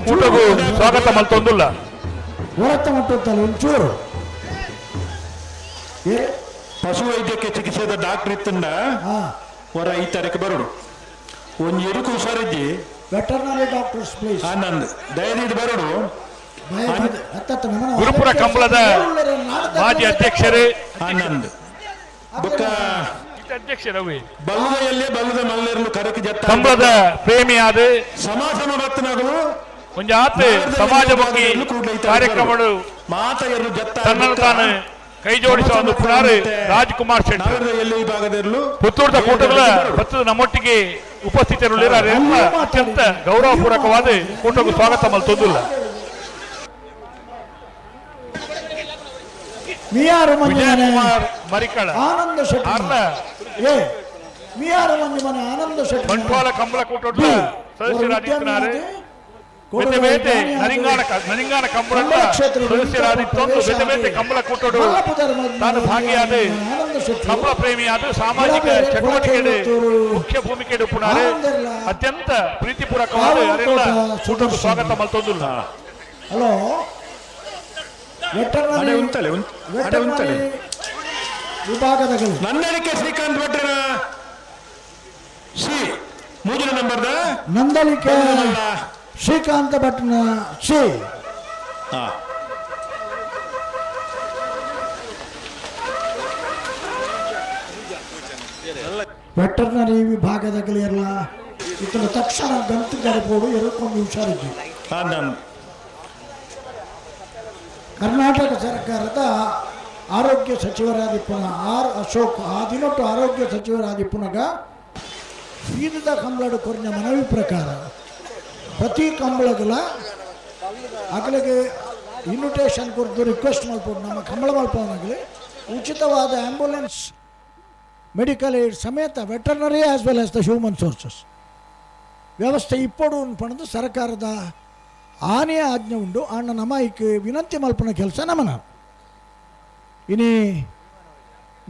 ಕೂಟಗೂ ಸ್ವಾಗತ ಮಲ್ತೊಂದುಲ್ಲ. ಹೊರತ ಮಟ್ಟದಲ್ಲಿ ಒಂಚೂರು ಪಶು ವೈದ್ಯಕೀಯ ಚಿಕಿತ್ಸೆದ ಡಾಕ್ಟರ್ ಇತ್ತಂಡ ಹೊರ 5 ತಾರೀಕು ಬರೋಡು ಒಂಜಿ ಎರುಕು ಹುಷಾರಿದ್ದಿ ವೆಟರ್ನರಿ ಡಾಕ್ಟರ್ಸ್ ಪ್ಲೀಸ್ ಆನಂದ್ ದಯದೀಡ್ ಬರೋಡು. ಗುರುಪುರ ಕಂಬಳದ ಮಾಜಿ ಅಧ್ಯಕ್ಷರೇ ಆನಂದ್ ಬೊಕ್ಕ ಅಧ್ಯಕ್ಷರವೇ ಬಲ್ಲದ ಬಲ್ಲದ ಮಲ್ಲೇರ್ಲು ಕರಕ ಜತ್ತ ಕಂಬಳದ ಪ್ರೇಮಿಯಾದ ಸಮಾಜ ಬತ್ತನಗಳು ಒಂಜಾತ್ ಸಮಾಜಮುಖಿ ಕಾರ್ಯಕ್ರಮಗಳು ಮಾತೆಯರು ಜತ್ತ ತನ್ನನ್ನು ತಾನು ಕೈ ಜೋಡಿಸುವ ಒಂದು ಪುನಾರು ರಾಜ್ಕುಮಾರ್ ಶೆಟ್ಟಿ ಪುತ್ತೂರದ ಕೂಟಗಳ ಭತ್ತದ ನಮ್ಮೊಟ್ಟಿಗೆ ಉಪಸ್ಥಿತರುಳ್ಳ ಅತ್ಯಂತ ಗೌರವಪೂರ್ವಕವಾದ ಕೂಟಕ್ಕೂ ಸ್ವಾಗತ ಮಲ್ತೊಂದುಲ್ಲ. ವಿಜಯಕುಮಾರ್ ಮರಿಕಳ ಆನಂದ ಶೆಟ್ಟಿ ಮಿಯಾರ ಮಂಜು ಮನೆ ಆನಂದ ಶೆಟ್ಟಿ ಬಂಟ್ವಾಳ ಕಂಬಳ ಕೂಟದ ಸದಸ್ಯರಾಗಿದ್ದಾರೆ. ಬೇತೆ ಬೇತೆ ನರಿಂಗಾಣ ನರಿಂಗಾಣ ಕಂಬಳ ಸದಸ್ಯರಾದಿತ್ತೊಂದು ಬೇತೆ ಬೇತೆ ಕಂಬಳ ಕೂಟಡು ತಾನು ಭಾಗಿಯಾದ ಕಂಬಳ ಪ್ರೇಮಿಯಾದ ಸಾಮಾಜಿಕ ಚಟುವಟಿಕೆ ಮುಖ್ಯ ಭೂಮಿಕೆ ಪುನಾರೆ ಅತ್ಯಂತ ಪ್ರೀತಿಪೂರ್ವಕವಾದ ಅರೆಲ್ಲ ಕೂಟಕ್ಕೂ ಸ್ವಾಗತ ಮಲ್ತೊಂದುಲ್ಲ. ಹಲೋ ವಿಭಾಗದ ನಂದಳಿಕೆ ಶ್ರೀಕಾಂತ್ ಭಟ್ರನ ಸಿ ಮೂಜನ ನಂಬರ್ದ ನಂದಳಿಕೆ ಶ್ರೀಕಾಂತ ಭಟ್ನ ಸಿ. ವೆಟರ್ನರಿ ವಿಭಾಗದ ಇತರ ತಕ್ಷಣ ಗಂತು ಗಡಪೋಡು ಎರಕೊಂಡು ಹುಷಾರಿದ್ವಿ. ಕರ್ನಾಟಕ ಸರ್ಕಾರದ ಆರೋಗ್ಯ ಸಚಿವರಾದಿಪ್ಪನ ಆರ್ ಅಶೋಕ್ ಆ ದಿನಟ್ಟು ಆರೋಗ್ಯ ಸಚಿವರಾದಿಪ್ಪನಗ ಸೀದದ ಕಂಬಳಡು ಕೊರಿನ ಮನವಿ ಪ್ರಕಾರ ಪ್ರತಿ ಕಂಬಳಗಲ ಅಗಲಿಗೆ ಇನ್ವಿಟೇಷನ್ ಕೊಡ್ದು ರಿಕ್ವೆಸ್ಟ್ ಮಲ್ಪೋಡು ನಮ್ಮ ಕಂಬಳ ಮಲ್ಪವನಾಗಲಿ ಉಚಿತವಾದ ಆಂಬ್ಯುಲೆನ್ಸ್ ಮೆಡಿಕಲ್ ಏಡ್ ಸಮೇತ veterinary as well as the human sources ವ್ಯವಸ್ಥೆ ಇಪ್ಪಡು ಪಣದು ಸರ್ಕಾರದ ಆನೆಯ ಆಜ್ಞೆ ಉಂಡು. ಅಣ್ಣ ನಮ್ಮ ಇಕ್ ವಿನಂತಿ ಮಲ್ಪನ ಕೆಲಸ ನಮನ ಇನಿ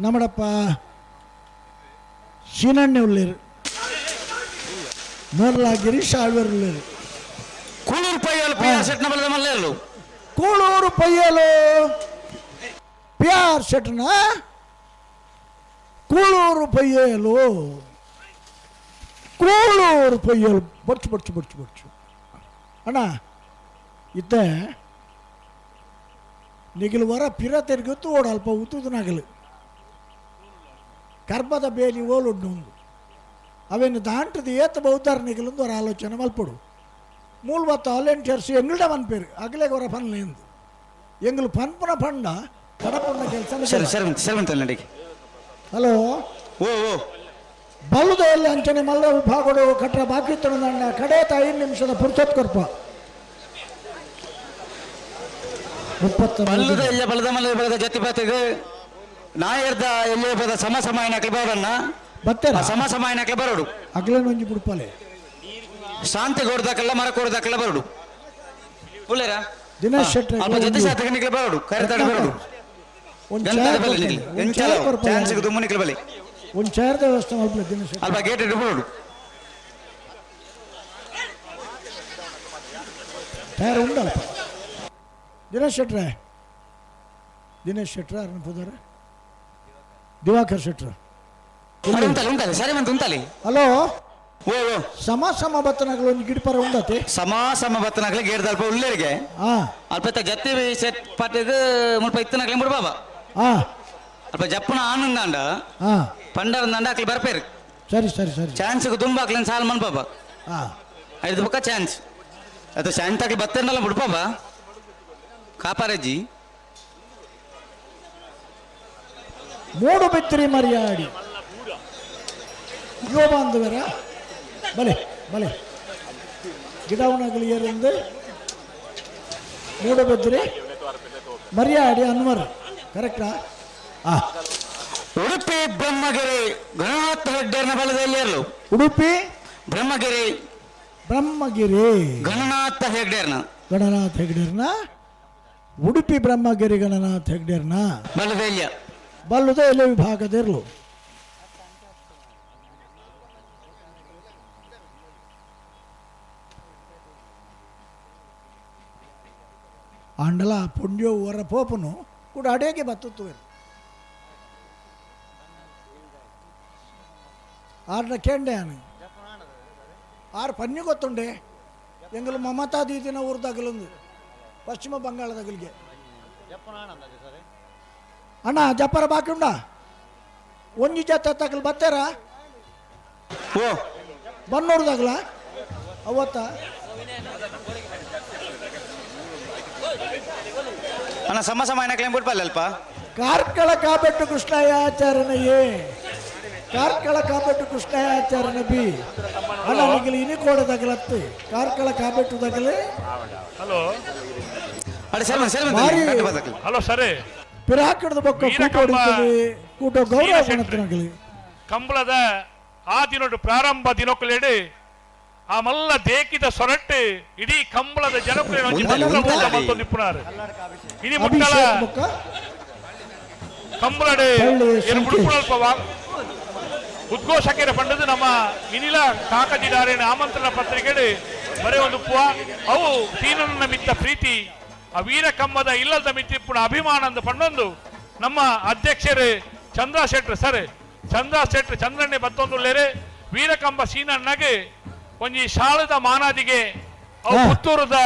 ನಮ್ಮಡಪ್ಪ ಸೀನಣ್ಣೆ ಉಳ್ಳೇರು ಮೇರ್ಲಾ ಗಿರೀಶ್ ಆಳ್ವೇರು ಉಳ್ಳೇರು. ಕೂಳೂರು ಪೈಯಲು ಪಿ ಆರ್ ಶೆಟ್ನ ಬಲದ ಮಲ್ಲೇಲು. ಕೂಳೂರು ಪೈಯಲು ಪಿ ಆರ್ ಶೆಟ್ನ ಕೂಳೂರು ಪೈಯಲು ಕೂಳೂರು ಪೈಯಲು ಬಡ್ಚು ಬಡ್ಚು ಬಡ್ಚು ಬಡ್ಚು ಅಣ್ಣ ಇತ್ತೆ ನಿಗಿಲು ವರ ಪಿರ ತೆರಿಗೊತ್ತು ಓಡ ಅಲ್ಪ ಉತ್ತುದು ನಗಲು ಕರ್ಬದ ಬೇಲಿ ಓಲುಂಡು ಒಂದು ಅವೇನು ದಾಂಟದ ಏತ ಬಹುದಾರ ನಿಗಲಂದು ವರ ಆಲೋಚನೆ ಮಲ್ಪಡು ಮೂಲ ಬತ್ತ ವಾಲಂಟಿಯರ್ಸ್ ಎಂಗಳ್ಡ ಪನ್ಪೇರು ಅಗಲೇಗ ವರ ಪನ್ಲೇಂದು ಎಂಗಳು ಪನ್ಪುನ ಪಂಡ ಕಡಪುನ ಕೆಲಸ. ಸರಿ ಸರಿ ಸರಿ ನಡಿಗೆ. ಹಲೋ ಓ ಓ ಬಲ್ಲದ ಎಲ್ಲಿ ಅಂಚನೆ ಮಲ್ಲ ವಿಭಾಗಡು ಕಟ್ರ ಬಾಕಿ ತಗೊಂಡ ಕಡೇತ 5 ನಿಮಿಷದ ಪುರ್ಸೊತ್ ಕೊರ್ಪ. ಬಲ್ಲದ ಎಲ್ಲ ಬಲದ ಮಲ್ಲ ವಿಭಾಗದ ಜೊತೆ ಬಾತಿಗೆ ನಾಯರ್ದ ಎಲ್ಲಿ ವಿಭಾಗದ ಸಮ ಸಮಯನಕ್ಲೆ ಬರೋಣ ಬತ್ತೆರ ಸಮ ಸಮಯನಕ್ಲೆ ಬರೋಡು ಅಗ್ಲೇನೊಂಜಿ ಬುಡ್ಪಾಲೆ ಶಾಂತಿ ಗೋಡ್ದಕ್ಕೆಲ್ಲ ಮರ ಕೊಡ್ದಕ್ಕೆಲ್ಲ ಬರೋಡು ಉಳ್ಳೇರಾ ದಿನೇಶ್ ಶೆಟ್ಟಿ ಅಲ್ಪ ಜೊತೆ ಸಾತಕನಿಕ್ಲೆ ಬರೋಡು ಕರೆತಾಡ ಬರೋಡು ಒಂದು ಗಂಟದ ಚೇರ್ ಬಲ್ಲಿ ನಿಕ್ಲೆ ಎಂಚಲ ಚಾನ್ಸ್ ದುಮ್ಮು ನಿಕ್ಲೆ ಬಲ್ಲಿ ಒಂದು ಚೇರ್ದ ವ್ಯವಸ್ಥೆ ಮಲ್ಪಲೆ ದಿನೇಶ್ ಶೆಟ್ಟಿ ಅಲ್ಪ ಗೇಟ್ ಇಟ್ಟು ಬರೋಡು ಟೈರ್ ಉಂಡಲ್ಪ ದಿನೇಶ್ ಶೆಟ್ರೆ ದಿನೇಶ್ ಶೆಟ್ರೆ ಅರ್ನ ಪುದಾರ ದಿವಾಕರ್ ಶೆಟ್ರೆ ಉಂತಲೆ ಉಂತಲೆ ಸರಿ ಬಂತು ಉಂತಲೆ. ಹಲೋ ಓ ಓ ಸಮ ಸಮ ಬತ್ತನಗಳು ಒಂದು ಗಿಡಪರ ಉಂಡತೆ ಸಮ ಸಮ ಬತ್ತನಗಲೆ ಗೇಟ್ ದಲ್ಪ ಉಳ್ಳೇರಿಗೆ ಅಲ್ಪ ಜತ್ತಿ ಸೆಟ್ ಪಾಟಿಗೆ ಮುಲ್ಪ ಇತ್ತನಗಲೆ ಮುಡ್ಬಾಬ ಅಲ್ಪ ಜಪ್ಪನ ಆನಂದಾಂಡ ಪಂಡರಂದಾಂಡ ಅಕ್ಲಿ ಬರ್ಪೇರು. ಸರಿ ಸರಿ ಸರಿ ಚಾನ್ಸ್ ದುಂಬ ಹಾಕ್ಲೇನು ಸಾಲ ಮನ್ಪಾಪ ಐದು ಬಕ್ಕ ಚಾನ್ಸ್ ಅದು ಶಾಂತ ಹಾಕಿ ಬತ್ತೇನಲ್ಲ ಬಿಡ್ಪಾಪ ಕಾಪಾರಜ್ಜಿ. ಮೂಡು ಬಿತ್ತಿರಿ ಮರ್ಯಾಡಿ ಯುವ ಬಾಂಧವರ ಬಲೆ ಬಲೆ ಗಿಡವನಗಲಿ ಏರಿಂದ ಮೂಡುಬಿದ್ರಿ ಮರ್ಯಾಡಿ ಅನ್ವರ್ ಕರೆಕ್ಟಾ? ಉಡುಪಿ ಬ್ರಹ್ಮಗಿರಿ ಗಣನಾಥ ಹೆಗ್ಡೆರ್ನ ಬಲದಲ್ಲಿ ಇರಲು. ಉಡುಪಿ ಬ್ರಹ್ಮಗಿರಿ ಬ್ರಹ್ಮಗಿರಿ ಗಣನಾಥ ಹೆಗ್ಡೆರ್ನ ಗಣನಾಥ ಹೆಗ್ಡೆರ್ನ ಉಡುಪಿ ಬ್ರಹ್ಮಗಿರಿ ಗಣನಾಥ ಹೆಗ್ಡೆರ್ನ ಬಲದೆಲ್ಯ ಬಲ್ಲದ ಎಲೆ ವಿಭಾಗದಿರಲು. ಆಂಡಲ ಪುಣ್ಯೋ ವರ ಪೋಪನು ಕೂಡ ಅಡೇಗೆ ಬತ್ತುತ್ತು ಆರ್ನ ಕೇಂಡೆ ಆನು ಆರು ಪನ್ನಿ ಗೊತ್ತುಂಡೆ ಎಂಗಲು ಮಮತಾ ದೀದಿನ ಊರು ತಗಲೊಂದು ಪಶ್ಚಿಮ ಬಂಗಾಳದಗಲಿಗೆ ಅಣ್ಣ ಜಪ್ಪರ ಬಾಕಿ ಉಂಡ ಒಂಜಿ ಜತ್ತ ತಗಲು ಬತ್ತಾರ ಓ ಬನ್ನೂರು ತಗಲ ಅವತ್ತ ಅಣ್ಣ ಸಮ ಸಮ ಏನಕ್ಕೆ ಬಿಡ್ಪಲ್ಲ ಅಲ್ಪ ಕಾರ್ಕಳ ಕಾಬೆಟ್ಟು ಕೃಷ್ಣಯ್ಯಾಚಾರ್ಯನ ಎ, ಕಾರ್ಕಳ ಕಾಬೆಟ್ಟು ಕೃಷ್ಣಯ್ಯಾಚಾರ್ಯನ ಬಿ. ಅಣ್ಣ ನಿಗಲಿ ಇನಿ ಕೋಡ ತಗಲತ್ತು ಕಾರ್ಕಳ ಕಾಬೆಟ್ಟು ತಗಲಿ. ಹಲೋ. ಮಾರಿ. ಹಲೋ ಸರಿ. ಪಿರಾಕಡದ ಬೊಕ್ಕ ಕೂಟ ವೀರಕಂಬ ಹೊಡಿತದೆ, ಕೂಟ ಗೌರವ ವೀರ ಶೆಟ್ರು. ನಗಲಿ. ಕಂಬಳದ ಆ ದಿನೊಡು ಪ್ರಾರಂಭ ದಿನೊಕ್ಕಲೇಡು ಆ ಮಲ್ಲ ದೇಕಿದ ಸೊರಟ್ಟು ಇಡೀ ಕಂಬಳದ ಜನಪ್ರಿಯ ಒಂಜಿ ಉಂತಲೆ, ಮಲ್ಲ ಉಂತಲೆ. ಊಟ ಮಲ್ತೊಂದು ಇಪ್ಪುನಾರು. ಇನಿ ಮುಟ್ಟಲ ಅಭಿಷೇಕ್ ಬೊಕ್ಕ ಕಂಬಳಡು ಪಳ್ಳಿ ಏನು ಸಂಕೇಶ್. ಬುಡುಪುಣಲ್ಪ ಉದ್ಘೋಷಕರ ಪಂಡದು ನಮ್ಮ ಇನಿಲ ಕಾಕಜಿದಾರೇನ ಆಮಂತ್ರಣ ಪತ್ರಿಕೆಡು ಬರೇ ಒಂದು ಪುವ ಅವು ಸೀನನ್ನ ಮಿತ್ತ ಪ್ರೀತಿ ಆ ವೀರ ಕಂಬದ ಇಲ್ಲದ ಮಿತ್ತಿಪ್ಪುನ ಅಭಿಮಾನಂದ ಪಂಡೊಂದು ನಮ್ಮ ಅಧ್ಯಕ್ಷರು ಚಂದ್ರ ಶೆಟ್ರು ಸರ್ ಚಂದ್ರ ಶೆಟ್ರು ಚಂದ್ರಣ್ಣೆ ಬತ್ತೊಂದುಲ್ಲೇರು ವೀರಕಂಬ ಸೀನಣ್ಣಗೆ ಒಂಜಿ ಶಾಲದ ಮಾನಾದಿಗೆ ಅವು ಪುತ್ತೂರದ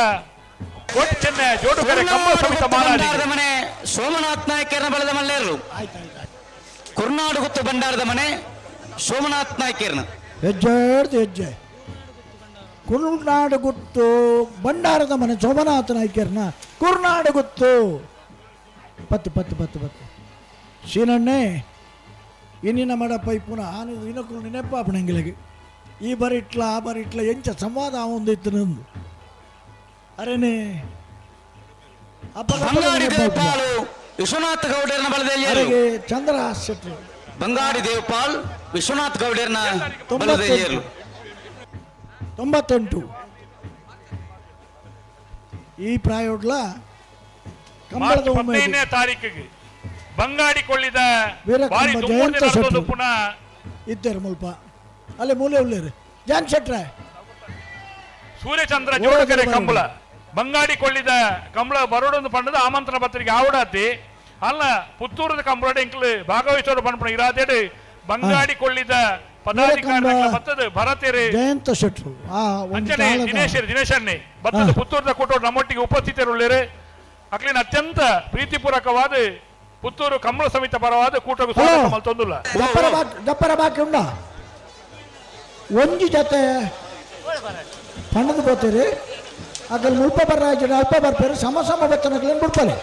ಕೋಟಿ ಚೆನ್ನ ಜೋಡುಕರೆ ಕಂಬ ಸಮಿತ ಮಾನಾದಿಗೆ. ಭಂಡಾರದ ಮನೆ ಸೋಮನಾಥ್ ನಾಯ್ಕರ್ನ ಬಳದ ಮಲ್ಲೇರ್ಲು. ಕುರ್ನಾಡು ಗುತ್ತು ಭಂಡಾರದ ಮನೆ ಸೋಮನಾಥ್ ನಾಯ್ಕರ್ನ. ಹೆಜ್ಜೆ ಹಿಡ್ದು ಹೆಜ್ಜೆ. ಕುರ್ನಾಡು ಗುತ್ತು ಭಂಡಾರದ ಮನೆ ಸೋಮನಾಥ ನಾಯ್ಕರ್ನ ಕುರ್ನಾಡು ಗುತ್ತು. ಪತ್ತು ಪತ್ತು ಪತ್ತು ಪತ್ತು ಸೀನಣ್ಣೆ ಇನ್ನಿನ ಮಡ ಪೈಪುನ ಆನು ಇನಕು ನೆನಪಾಪಣಂಗಿಲಗೆ ಈ ಬರಿಟ್ಲ ಆ ಬರಿಟ್ಲ ಎಂಚ ಸಂವಾದ ಒಂದಿತ್ತು ನಂದು ಅರೇನೆ ಅಪ್ಪಗ ಅಪ್ಪಗ ಬಂಗಾಡಿ ನೆನಪಾಪುನ. ದೇವಪಾಲು ವಿಶ್ವನಾಥ್ ಗೌಡರ್ನ ಬಳದೆಯಲ್ಲಿ. ಅರೆಗೆ ಚಂದ್ರ ಶೆಟ್ರು. ಬಂಗಾಡಿ ದೇವಪಾಲ್ ವಿಶ್ವನಾಥ್ ಗೌಡರ್ನ ಬಳದೆಯಲ್ಲಿ. 98 ಈ ಪ್ರಾಯೋಡ್ಲ ಕಂಬಳದ ಮಾರ್ಚ್ ಉಮೇದು. 15ನೇ ತಾರೀಕಿಗೆ ಬಂಗಾಡಿ ಕೊಳ್ಳಿದ ವೀರಕಂಬ ಭಾರಿ ಜಯಂತ ದುಮ್ಮುರ್ತಿ ಶೆಟ್ರು. ನಡೆದೊಂದು ಪುನಃ ಇದ್ದೇರು ಮುಲ್ಪ ಅಲ್ಲೇ ಮೂಲೆ ಉಳ್ಳೇರು ಜಾನ್ ಶೆಟ್ರೆ. ಸೂರ್ಯಚಂದ್ರ ಓ, ಜೋಡಕರೆ ಬರೋದು. ಕಂಬಳ ಬಂಗಾಡಿ ಕೊಳ್ಳಿದ ಕಂಬಳ ಬರೋಡೊಂದು ಪಂಡದ ಆಮಂತ್ರಣ ಪತ್ರಿಕೆ ಆವಡಾತಿ ಅಲ್ಲ ಪುತ್ತೂರದ ಕಂಬಳಡೆ ಎಂಕ್ಲು ಭಾಗವಹಿಸೋರು ಪನ್ಪುನ ಇರಾದೇಡು ಬಂಗಾಡಿ ಕೊಳ್ಳಿದ ಪದಾಧಿಕಾರಿಗಳ ಬತ್ತದ ಭರತೇರು ಜಯಂತ ಶೆಟ್ರು ಆ ಒಂದು ಅಂಚನೆ ತಾಳದ ದಿನೇಶ್ ದಿನೇಶನ್ನೇ ಬತ್ತದ ಪುತ್ತೂರದ ಕೂಟೋಡು ನಮ್ಮೊಟ್ಟಿಗೆ ಉಪಸ್ಥಿತರುಳ್ಳೇರು ಅಕ್ಲಿನ ಅತ್ಯಂತ ಪ್ರೀತಿಪೂರ್ವಕವಾದ ಪುತ್ತೂರು ಕಂಬಳ ಸಮಿತಿ ಪರವಾದ ಕೂಟకు ಸ್ವಾಗತ ಮಲ್ತೊಂದುಲ್ಲ. ಜಪ್ಪರ ಬಾಕಿ ಜಪ್ಪರ ಬಾಕಿ ಉಂಡ ಒಂಜಿ ಜೊತೆ ಪಣ್ಣದ ಬೋತೀರಿ ಅಗಲ್ ಮುಲ್ಪ ಬರ್ರಾಜನ ಅಲ್ಪ ಬರ್ಪೇರು ಸಮ ಸಮ ಬತ್ತನಕ್ಲೇನು ಬಿಡ್ಪಲೆ.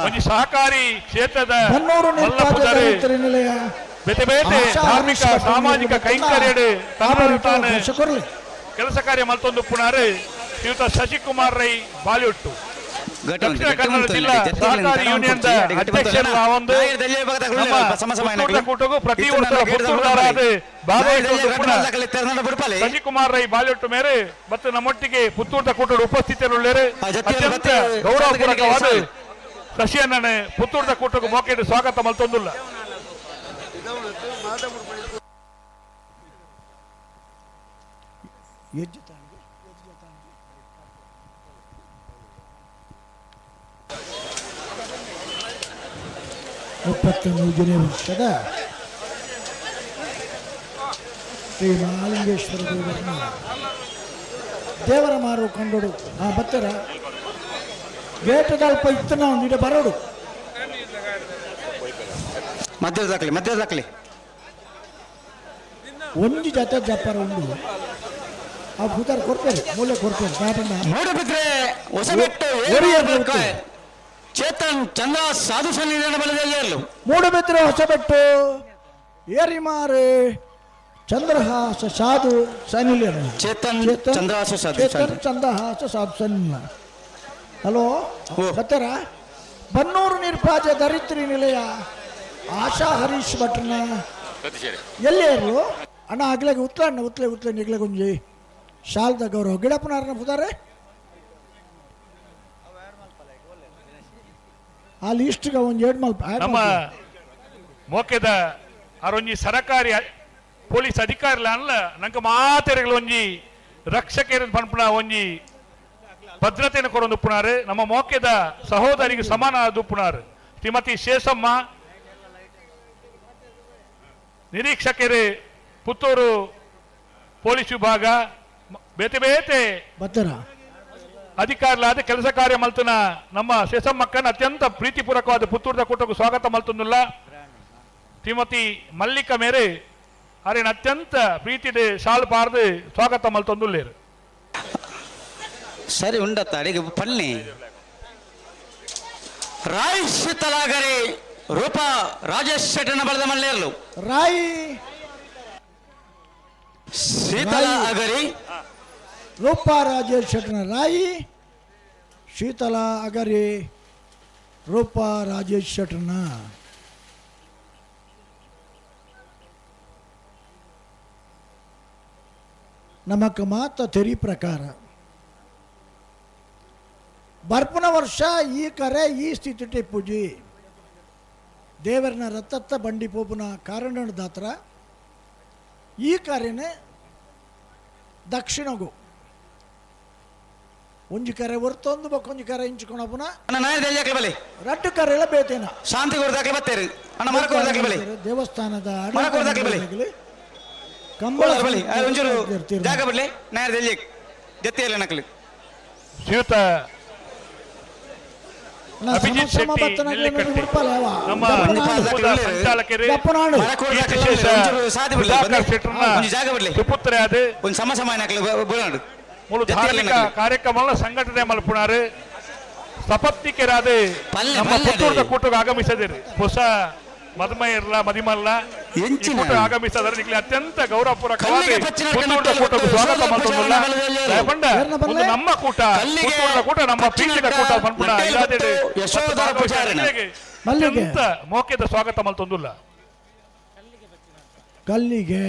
ಒಂಜಿ ಸಹಕಾರಿ ಕ್ಷೇತ್ರದ ಬನ್ನೂರು ಮಲ್ಲ ನಿರ್ಪಾದ ಪುದರ್ ದಲಿತರ ನಿಲಯ ಬೇತೆ ಬೇತೆ ಆಶಾ ಧಾರ್ಮಿಕ ಹರೀಶ್ ಭಟ್ ಸಾಮಾಜಿಕ ಅವರಿಗೆ ಕೈಂಕರ್ಯಡ್ ಆಭರಣ ತಾನು ಅವಕಾಶ ಕೊರ್ಲಿ. ಕೆಲಸ ಕಾರ್ಯ ಮಲ್ತೊಂದು ಪುನಾರು ಶ್ರೀಯುತ ಶಶಿಕುಮಾರ್ ರೈ ಬಾಲಿಯುಟ್ಟು ಗಟ್ಟಿ ದಕ್ಷಿಣ ಉಂಟು, ಗಟ್ಟಿ ಕನ್ನಡ ಉಂಟು ಜಿಲ್ಲಾ ಇಲ್ಲಿ. ಜೊತೆಯಲ್ಲಿ ಸಹಕಾರಿ ತಡ ಯೂನಿಯನ್ ಉಂಟು, ಗಟ್ಟಿ ಉಂಟು. ಅಧ್ಯಕ್ಷರು ಒಂದು ನಾಯರ್ ದಲ್ಯ ಭಾಗದ ನಮ್ಮ ಸಮ ಸಮ ಪುತ್ತೂರದ ಕೂಟಗೂ ಪ್ರತಿ ಇತ್ತು ವರ್ಷ ನನ್ನ ಗೇಟ್ ಪುತ್ತೂರುದಾರಾದ ಭಾಗವಹಿಸುವ ಪುನಃ ಬಿಡ್ಪಾಲೆ. ಶಶಿಕುಮಾರ್ ರೈ ಬಾಲ್ಯೊಟ್ಟು ಮೇರೆ ಮತ್ತು ನಮ್ಮೊಟ್ಟಿಗೆ ಪುತ್ತೂರದ ಕೂಟದ ಉಪಸ್ಥಿತರುಳ್ಳೇರು ಜೊತೆಯಲ್ಲಿ ಅತ್ಯಂತ ಮತ್ತೆ ಗೌರವಪೂರ್ವಕವಾದ ಸಾಲು. ಶಶಿಯಣ್ಣನೆ ಪುತ್ತೂರದ ಕೂಟಕ್ಕೆ ಮೋಕೆಟ್ ಸ್ವಾಗತ ಮಲ್ತೊಂದುಲ್ಲ. ಹೆಜ್ಜೆ ತಾಂಡು. 33ನೇ ವರ್ಷದ ಶ್ರೀ ಮಹಾಲಿಂಗೇಶ್ವರ ದೇವರನ್ನ ದೇವರ ಮಾರು ಕಂಡೋಡು. ಆ ಬತ್ತರ ಗೇಟದ ಅಲ್ಪ ಇತ್ತು ನಾವು ಇಡ ಬರೋಡು. ಮಧ್ಯದ ದಾಖಲೆ ಮಧ್ಯದ ದಾಖಲೆ. ಒಂಜಿ ಜೊತೆ ಜಪ್ಪರ ಉಂಡು ಆ ಭೂತಾರ ಕೊಡ್ತಾರೆ ಮೂಲೆ ಕೊಡ್ತಾರೆ ದಾಪಣ್ಣ. ಮೂಡಬಿದ್ರೆ ಹೊಸಬೆಟ್ಟು ಒರಿಯರ್ ಏಳು ಬರುತ್ತೆ. ಚೇತನ್ ಚಂದ್ರ ಸಾಧು ಸನ್ನಿಧಾನ ಬಲದಲ್ಲಿ ಇರಲು. ಮೂಡಬಿದ್ರೆ ಹೊಸಬೆಟ್ಟು ಏರಿಮಾರು ಚಂದ್ರಹಾಸ ಸಾಧು ಸನಿಲಿಯರು. ಚೇತನ್ ಚಂದ್ರಹಾಸ ಸಾಧು ಚೇತನ್ ಸನ್ನಿಧಾನ. ಚಂದ್ರಹಾಸ ಸಾಧು ಸನ್ನಿಲ. ಹಲೋ ಬತ್ತರ ಬನ್ನೂರು ನಿರ್ಪಾಜ ದರಿತ್ರಿ ನಿಲಯ ಆಶಾ ಹರೀಶ್ ಭಟ್ರನ ಎಲ್ಲಿ ಇರಲು ಅಣ್ಣ ಆಗ್ಲಾಗ ಉತ್ಲ ಅಣ್ಣ ಉತ್ಲೆ ಉತ್ಲೆ ನಿಗ್ಲೆ ಗುಂಜಿ ಶಾಲ್ದ ಗೌರವ ಗಿಡಪ್ಪನಾರನ ಪುದಾರೆ ಆ ಲಿಸ್ಟ್ಗೆ ಒಂದು ಎರಡು ಮಲ್ಪ ಆಡ್ ನಮ್ಮ ಮಲ್ಪ. ಮೋಕೆದ ಅರೊಂಜಿ ಸರಕಾರಿ ಪೊಲೀಸ್ ಅಧಿಕಾರಿಲ ಅಲ್ಲ ನಂಗೆ ಮಾತೆರೆಗಳು ಒಂಜಿ ರಕ್ಷಕರ ಪನ್ಪುನ ಒಂಜಿ ಭದ್ರತೆಯನ್ನು ಕೊರೊಂದು ಉಪ್ಪುನಾರು ನಮ್ಮ ಮೋಕೆದ ಸಹೋದರಿಗೆ ಸಮಾನ ಉಪ್ಪುನಾರು ಶ್ರೀಮತಿ ಶೇಷಮ್ಮ ನಿರೀಕ್ಷಕರು ಪುತ್ತೂರು ಪೊಲೀಸ್ ವಿಭಾಗ ಬೇತೆ ಬೇತೆ ಬತ್ತರ ಅಧಿಕಾರಿಲಾದ ಕೆಲಸ ಕಾರ್ಯ ಮಲ್ತನ ನಮ್ಮ ಶೇಷಮ್ಮಕ್ಕನ ಅತ್ಯಂತ ಪ್ರೀತಿಪೂರ್ವಕವಾದ ಪುತ್ತೂರದ ಕೂಟಕ್ಕೂ ಸ್ವಾಗತ ಮಲ್ತೊಂದುಲ್ಲ. ಶ್ರೀಮತಿ ಮಲ್ಲಿಕ ಮೇರೆ ಅರೇನ ಅತ್ಯಂತ ಪ್ರೀತಿಡೆ ಶಾಲ್ ಪಾರ್ದು ಸ್ವಾಗತ ಮಲ್ತೊಂದುಲ್ಲೇರು. ಸರಿ ಉಂಡತ್ತ ಅಡಿಗೆ ಪಳ್ಳಿ ರಾಯಿಶ್ ತಲಾಗರೆ ರೂಪಾ ರಾಜೇಶ್ ಶೆಟ್ಟನ ಬಳದ ಮಲ್ಲೇರ್ಲು. ರಾಯಿ ಶೀತಲ ಅಗರಿ. ರೂಪಾ ರಾಜೇಶ್ ಶೆಟ್ಟನ ರಾಯಿ, ಶೀತಲ ಅಗರಿ, ರೂಪಾ ರಾಜೇಶ್ ಶೆಟ್ಟನ. ನಮಕ್ ಮಾತ ತೆರಿ ಪ್ರಕಾರ ಬರ್ಪುನ ವರ್ಷ ಈ ಕರೆ ಈ ಸ್ಥಿತಿ ಪೂಜಿ ದೇವರನ ರಥತ್ತ ಬಂಡಿ ಪೋಪುನ ಕಾರಣದಾತ್ರ ಈ ಕರೆನೆ ದಕ್ಷಿಣಗು ಒಂಜಿ ಕರೆ ಒರ್ತೊಂದು ಬೊಕ್ಕೊಂಜಿ ಕರೆ ಇಂಚುಕೊಣಪುನ ರಡ್ಡು ಕರೆಲ ಬೇತೇನ ಶಾಂತಿ ಕೊಡ್ದಾಕ್ಲೆ ಬತ್ತೇರು ಅಣ್ಣ ಮರಕೋರ್ ದಾಖಲೆ ಬಲೆ ದೇವಸ್ಥಾನದ ಮರಕೋರ್ ದಾಖಲೆ ಬಲೆ ಕಂಬಳ ಬಲೆ ಒಂಚೂರು ಜಾಗ ಬಿಡ್ಲಿ ನಾಯರ್ ದೆಲ್ಲಿ ಜೊತೆಯಲ್ಲ ನಕಲಿ ಶ್ರೀಯುತ ಅಭಿಜಿತ್ ಶೆಟ್ಟಿ ನೆಲ್ಲಿಕಟ್ಟಿ ನಮ್ಮ ಕೂಟದ ಸಂಚಾಲಕರು ಕೀರ್ತಿಶೇಷ ಸುಧಾಕರ್ ಶೆಟ್ಟರ್ನ ಸುಪುತ್ರರಾದ ಒಂದು ಸಮ ಸಮ ನಕಲು ಬೋಲಾಡು ಮೂಲ ಧಾರ್ಮಿಕ ಕಾರ್ಯಕ್ರಮ ಸಂಘಟನೆ ಮಲ್ಪುಣಾರು ಸಪತ್ನಿಕರಾದ ನಮ್ಮ ಪುತ್ತೂರದ ಕೂಟಕ್ಕೆ ಆಗಮಿಸದಿರಿ. ಹೊಸ ಮದುಮೈರ್ಲ ಮದಿಮಲ್ಲ ಕೂಟ ಆಗಮಿಸದರೆ ನಿಮಗೆ ಅತ್ಯಂತ ಗೌರವಪೂರ್ವಕವಾಗಿ ಪುತ್ತೂರದ ಕೂಟಕ್ಕೆ ಸ್ವಾಗತ ಮಾಡ್ತೊಂದುಲ್ಲ. ದಯಪಂಡ ಒಂದು ನಮ್ಮ ಕೂಟ, ಪುತ್ತೂರದ ಕೂಟ, ನಮ್ಮ ಪ್ರೀತಿದ ಕೂಟ ಪನ್ಪುಣ ಇಲಾದೆಡ್ ಅತ್ಯಂತ ಮೋಕೆದ ಸ್ವಾಗತ ಮಲ್ತೊಂದುಲ್ಲ. ಕಲ್ಲಿಗೆ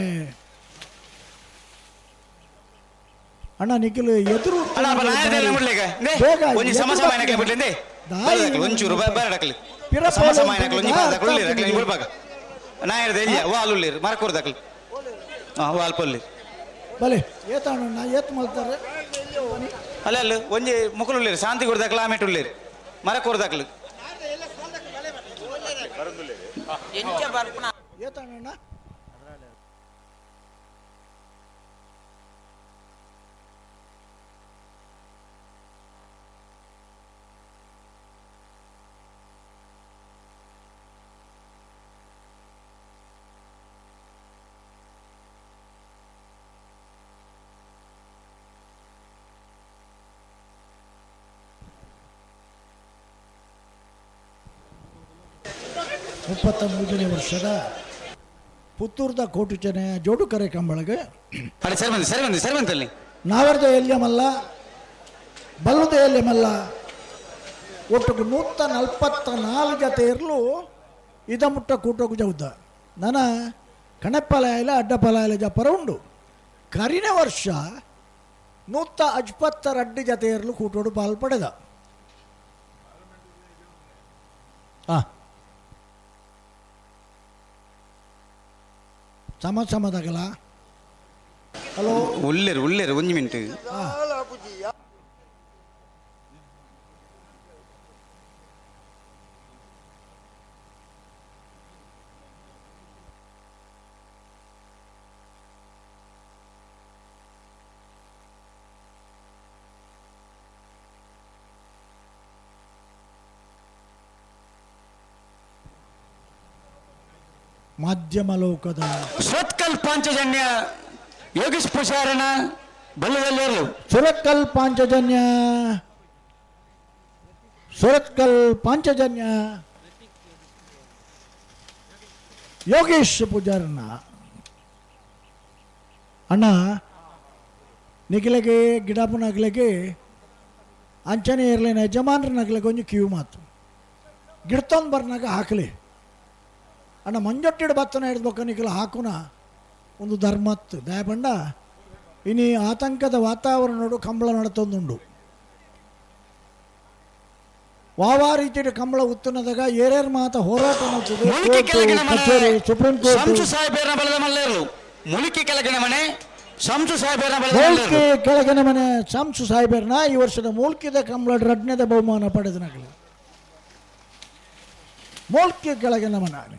ಅಣ್ಣ ನಿಖಿಲ್ ಎದುರು ಒಂಜಿ ಸಮ ಸಮ ನಕಲಿ ಬಿಡ್ಲಿ ಒಂಚೂರು ಬರಡಕಲಿ ಸಮ ಸಮ ನಕಲು ಒಂಜಿ ಬಾದ ಉಳ್ಳಿರ ಅಕಲಿ ಬುಡ್ಬಾಗ ನಾಯರ್ ದೆಲ್ಲಿಯ ವಾಲ್ ಉಳ್ಳಿರು ಮರಕೂರ್ ದಾಕಲಿ ವಾಲ್ ಪೊಲ್ಲಿ ಬಲೆ ಏತಾಣ ಏತ್ ಮಲ್ತಾರೆ ಅಲ್ಲ ಅಲ್ಲ ಒಂಜಿ ಮುಕುಲು ಉಳ್ಳಿರು ಶಾಂತಿ ಕೊಡ್ದಾಕಲ ಆಮೇಟ್ ಉಳ್ಳಿರು ಮರಕೂರ್ ದಾಕಲು ಏತಾಣ 33ನೇ ವರ್ಷದ ಪುತ್ತೂರ್ದ ಕೋಟುಚನೆ ಜೋಡುಕರೆ ಕಂಬಳಗೆ ಸರಿ ಬಂದು ಸರಿ ಬಂದು ಸರಿ ಬಂತಲ್ಲಿ ನಾವರ್ದ ಎಲ್ಯಮಲ್ಲ ಬಲ್ಲದ ಎಲ್ಯಮಲ್ಲ ಒಟ್ಟುಗು 144 ಜತೆ ಇರಲು ಇದ ಮುಟ್ಟ ಕೂಟೋಗು ಜೌದ ನನ್ನ ಕಣಪ್ಪಲಾಯಲ ಅಡ್ಡಪಲಾಯಲ ಜಪರ ಉಂಡು. ಕರಿನ ವರ್ಷ 152 ಜತೆ ಇರಲು ಕೂಟೋಡು ಪಾಲ್ ಪಡೆದ. ಸಮ ಸಮದಾಗಲ ಹಲೋ ಉಳ್ಳೇರು ಉಳ್ಳೇರು ಒಂಜಿ ಮಿನಿಟ್ ಮಾಧ್ಯಮ ಲೋಕದ ಸುರತ್ಕಲ್ ಪಾಂಚಜನ್ಯ ಯೋಗೇಶ್ ಪೂಜಾರನ ಬಲ್ಲದಲ್ಲಿರಲು ಸುರತ್ಕಲ್ ಪಾಂಚಜನ್ಯ ಸುರತ್ಕಲ್ ಪಾಂಚಜನ್ಯ ಯೋಗೇಶ್ ಪೂಜಾರನ ಅಣ್ಣ ನಿಖಿಲಗೆ ಗಿಡಪುನಗ್ಲಿಗೆ ಅಂಚನೆ ಇರಲಿನ ಯಜಮಾನ್ರನಗ್ಲಿಗೆ ಒಂಜಿ ಕಿವಿ ಮಾತು ಗಿಡತೊಂದು ಬರ್ನಾಗ ಹಾಕಲಿ ಅಣ್ಣ ಮಂಜೊಟ್ಟಿಡು ಬತ್ತನ ಹಿಡ್ಬೇಕು ನಿಖಿಲ ಹಾಕುನ ಒಂದು ಧರ್ಮತ್ತು ದಯಪಂಡ ಇನಿ ಆತಂಕದ ವಾತಾವರಣ ನೋಡು ಕಂಬಳ ನಡತೊಂದುಂಡು ವಾವಾ ರೀತಿಯ ಕಂಬಳ ಉತ್ತನದಾಗ ಏರೇರ್ ಮಾತ ಹೋರಾಟ ನಡೆಸುದು ಕಚೇರಿ ಸುಪ್ರೀಂ ಕೋರ್ಟ್ ಶಂಸು ಸಾಹೇಬರ ಬಲದ ಮಲ್ಲೇರು ಮುಳುಕಿ ಕೆಳಗಿನ ಮನೆ ಶಂಸು ಸಾಹೇಬರ ಬಲದ ಮೂಲ್ಕಿ ಕೆಳಗಿನ ಮನೆ ಶಂಸು ಸಾಹೇಬರ್ನ ಈ ವರ್ಷದ ಮೂಲ್ಕಿದ ಕಂಬಳ ರಡ್ನದ ಬಹುಮಾನ ಪಡೆದನಗಲಿ ಮೂಲ್ಕಿ ಕೆಳಗಿನ ಮನೆ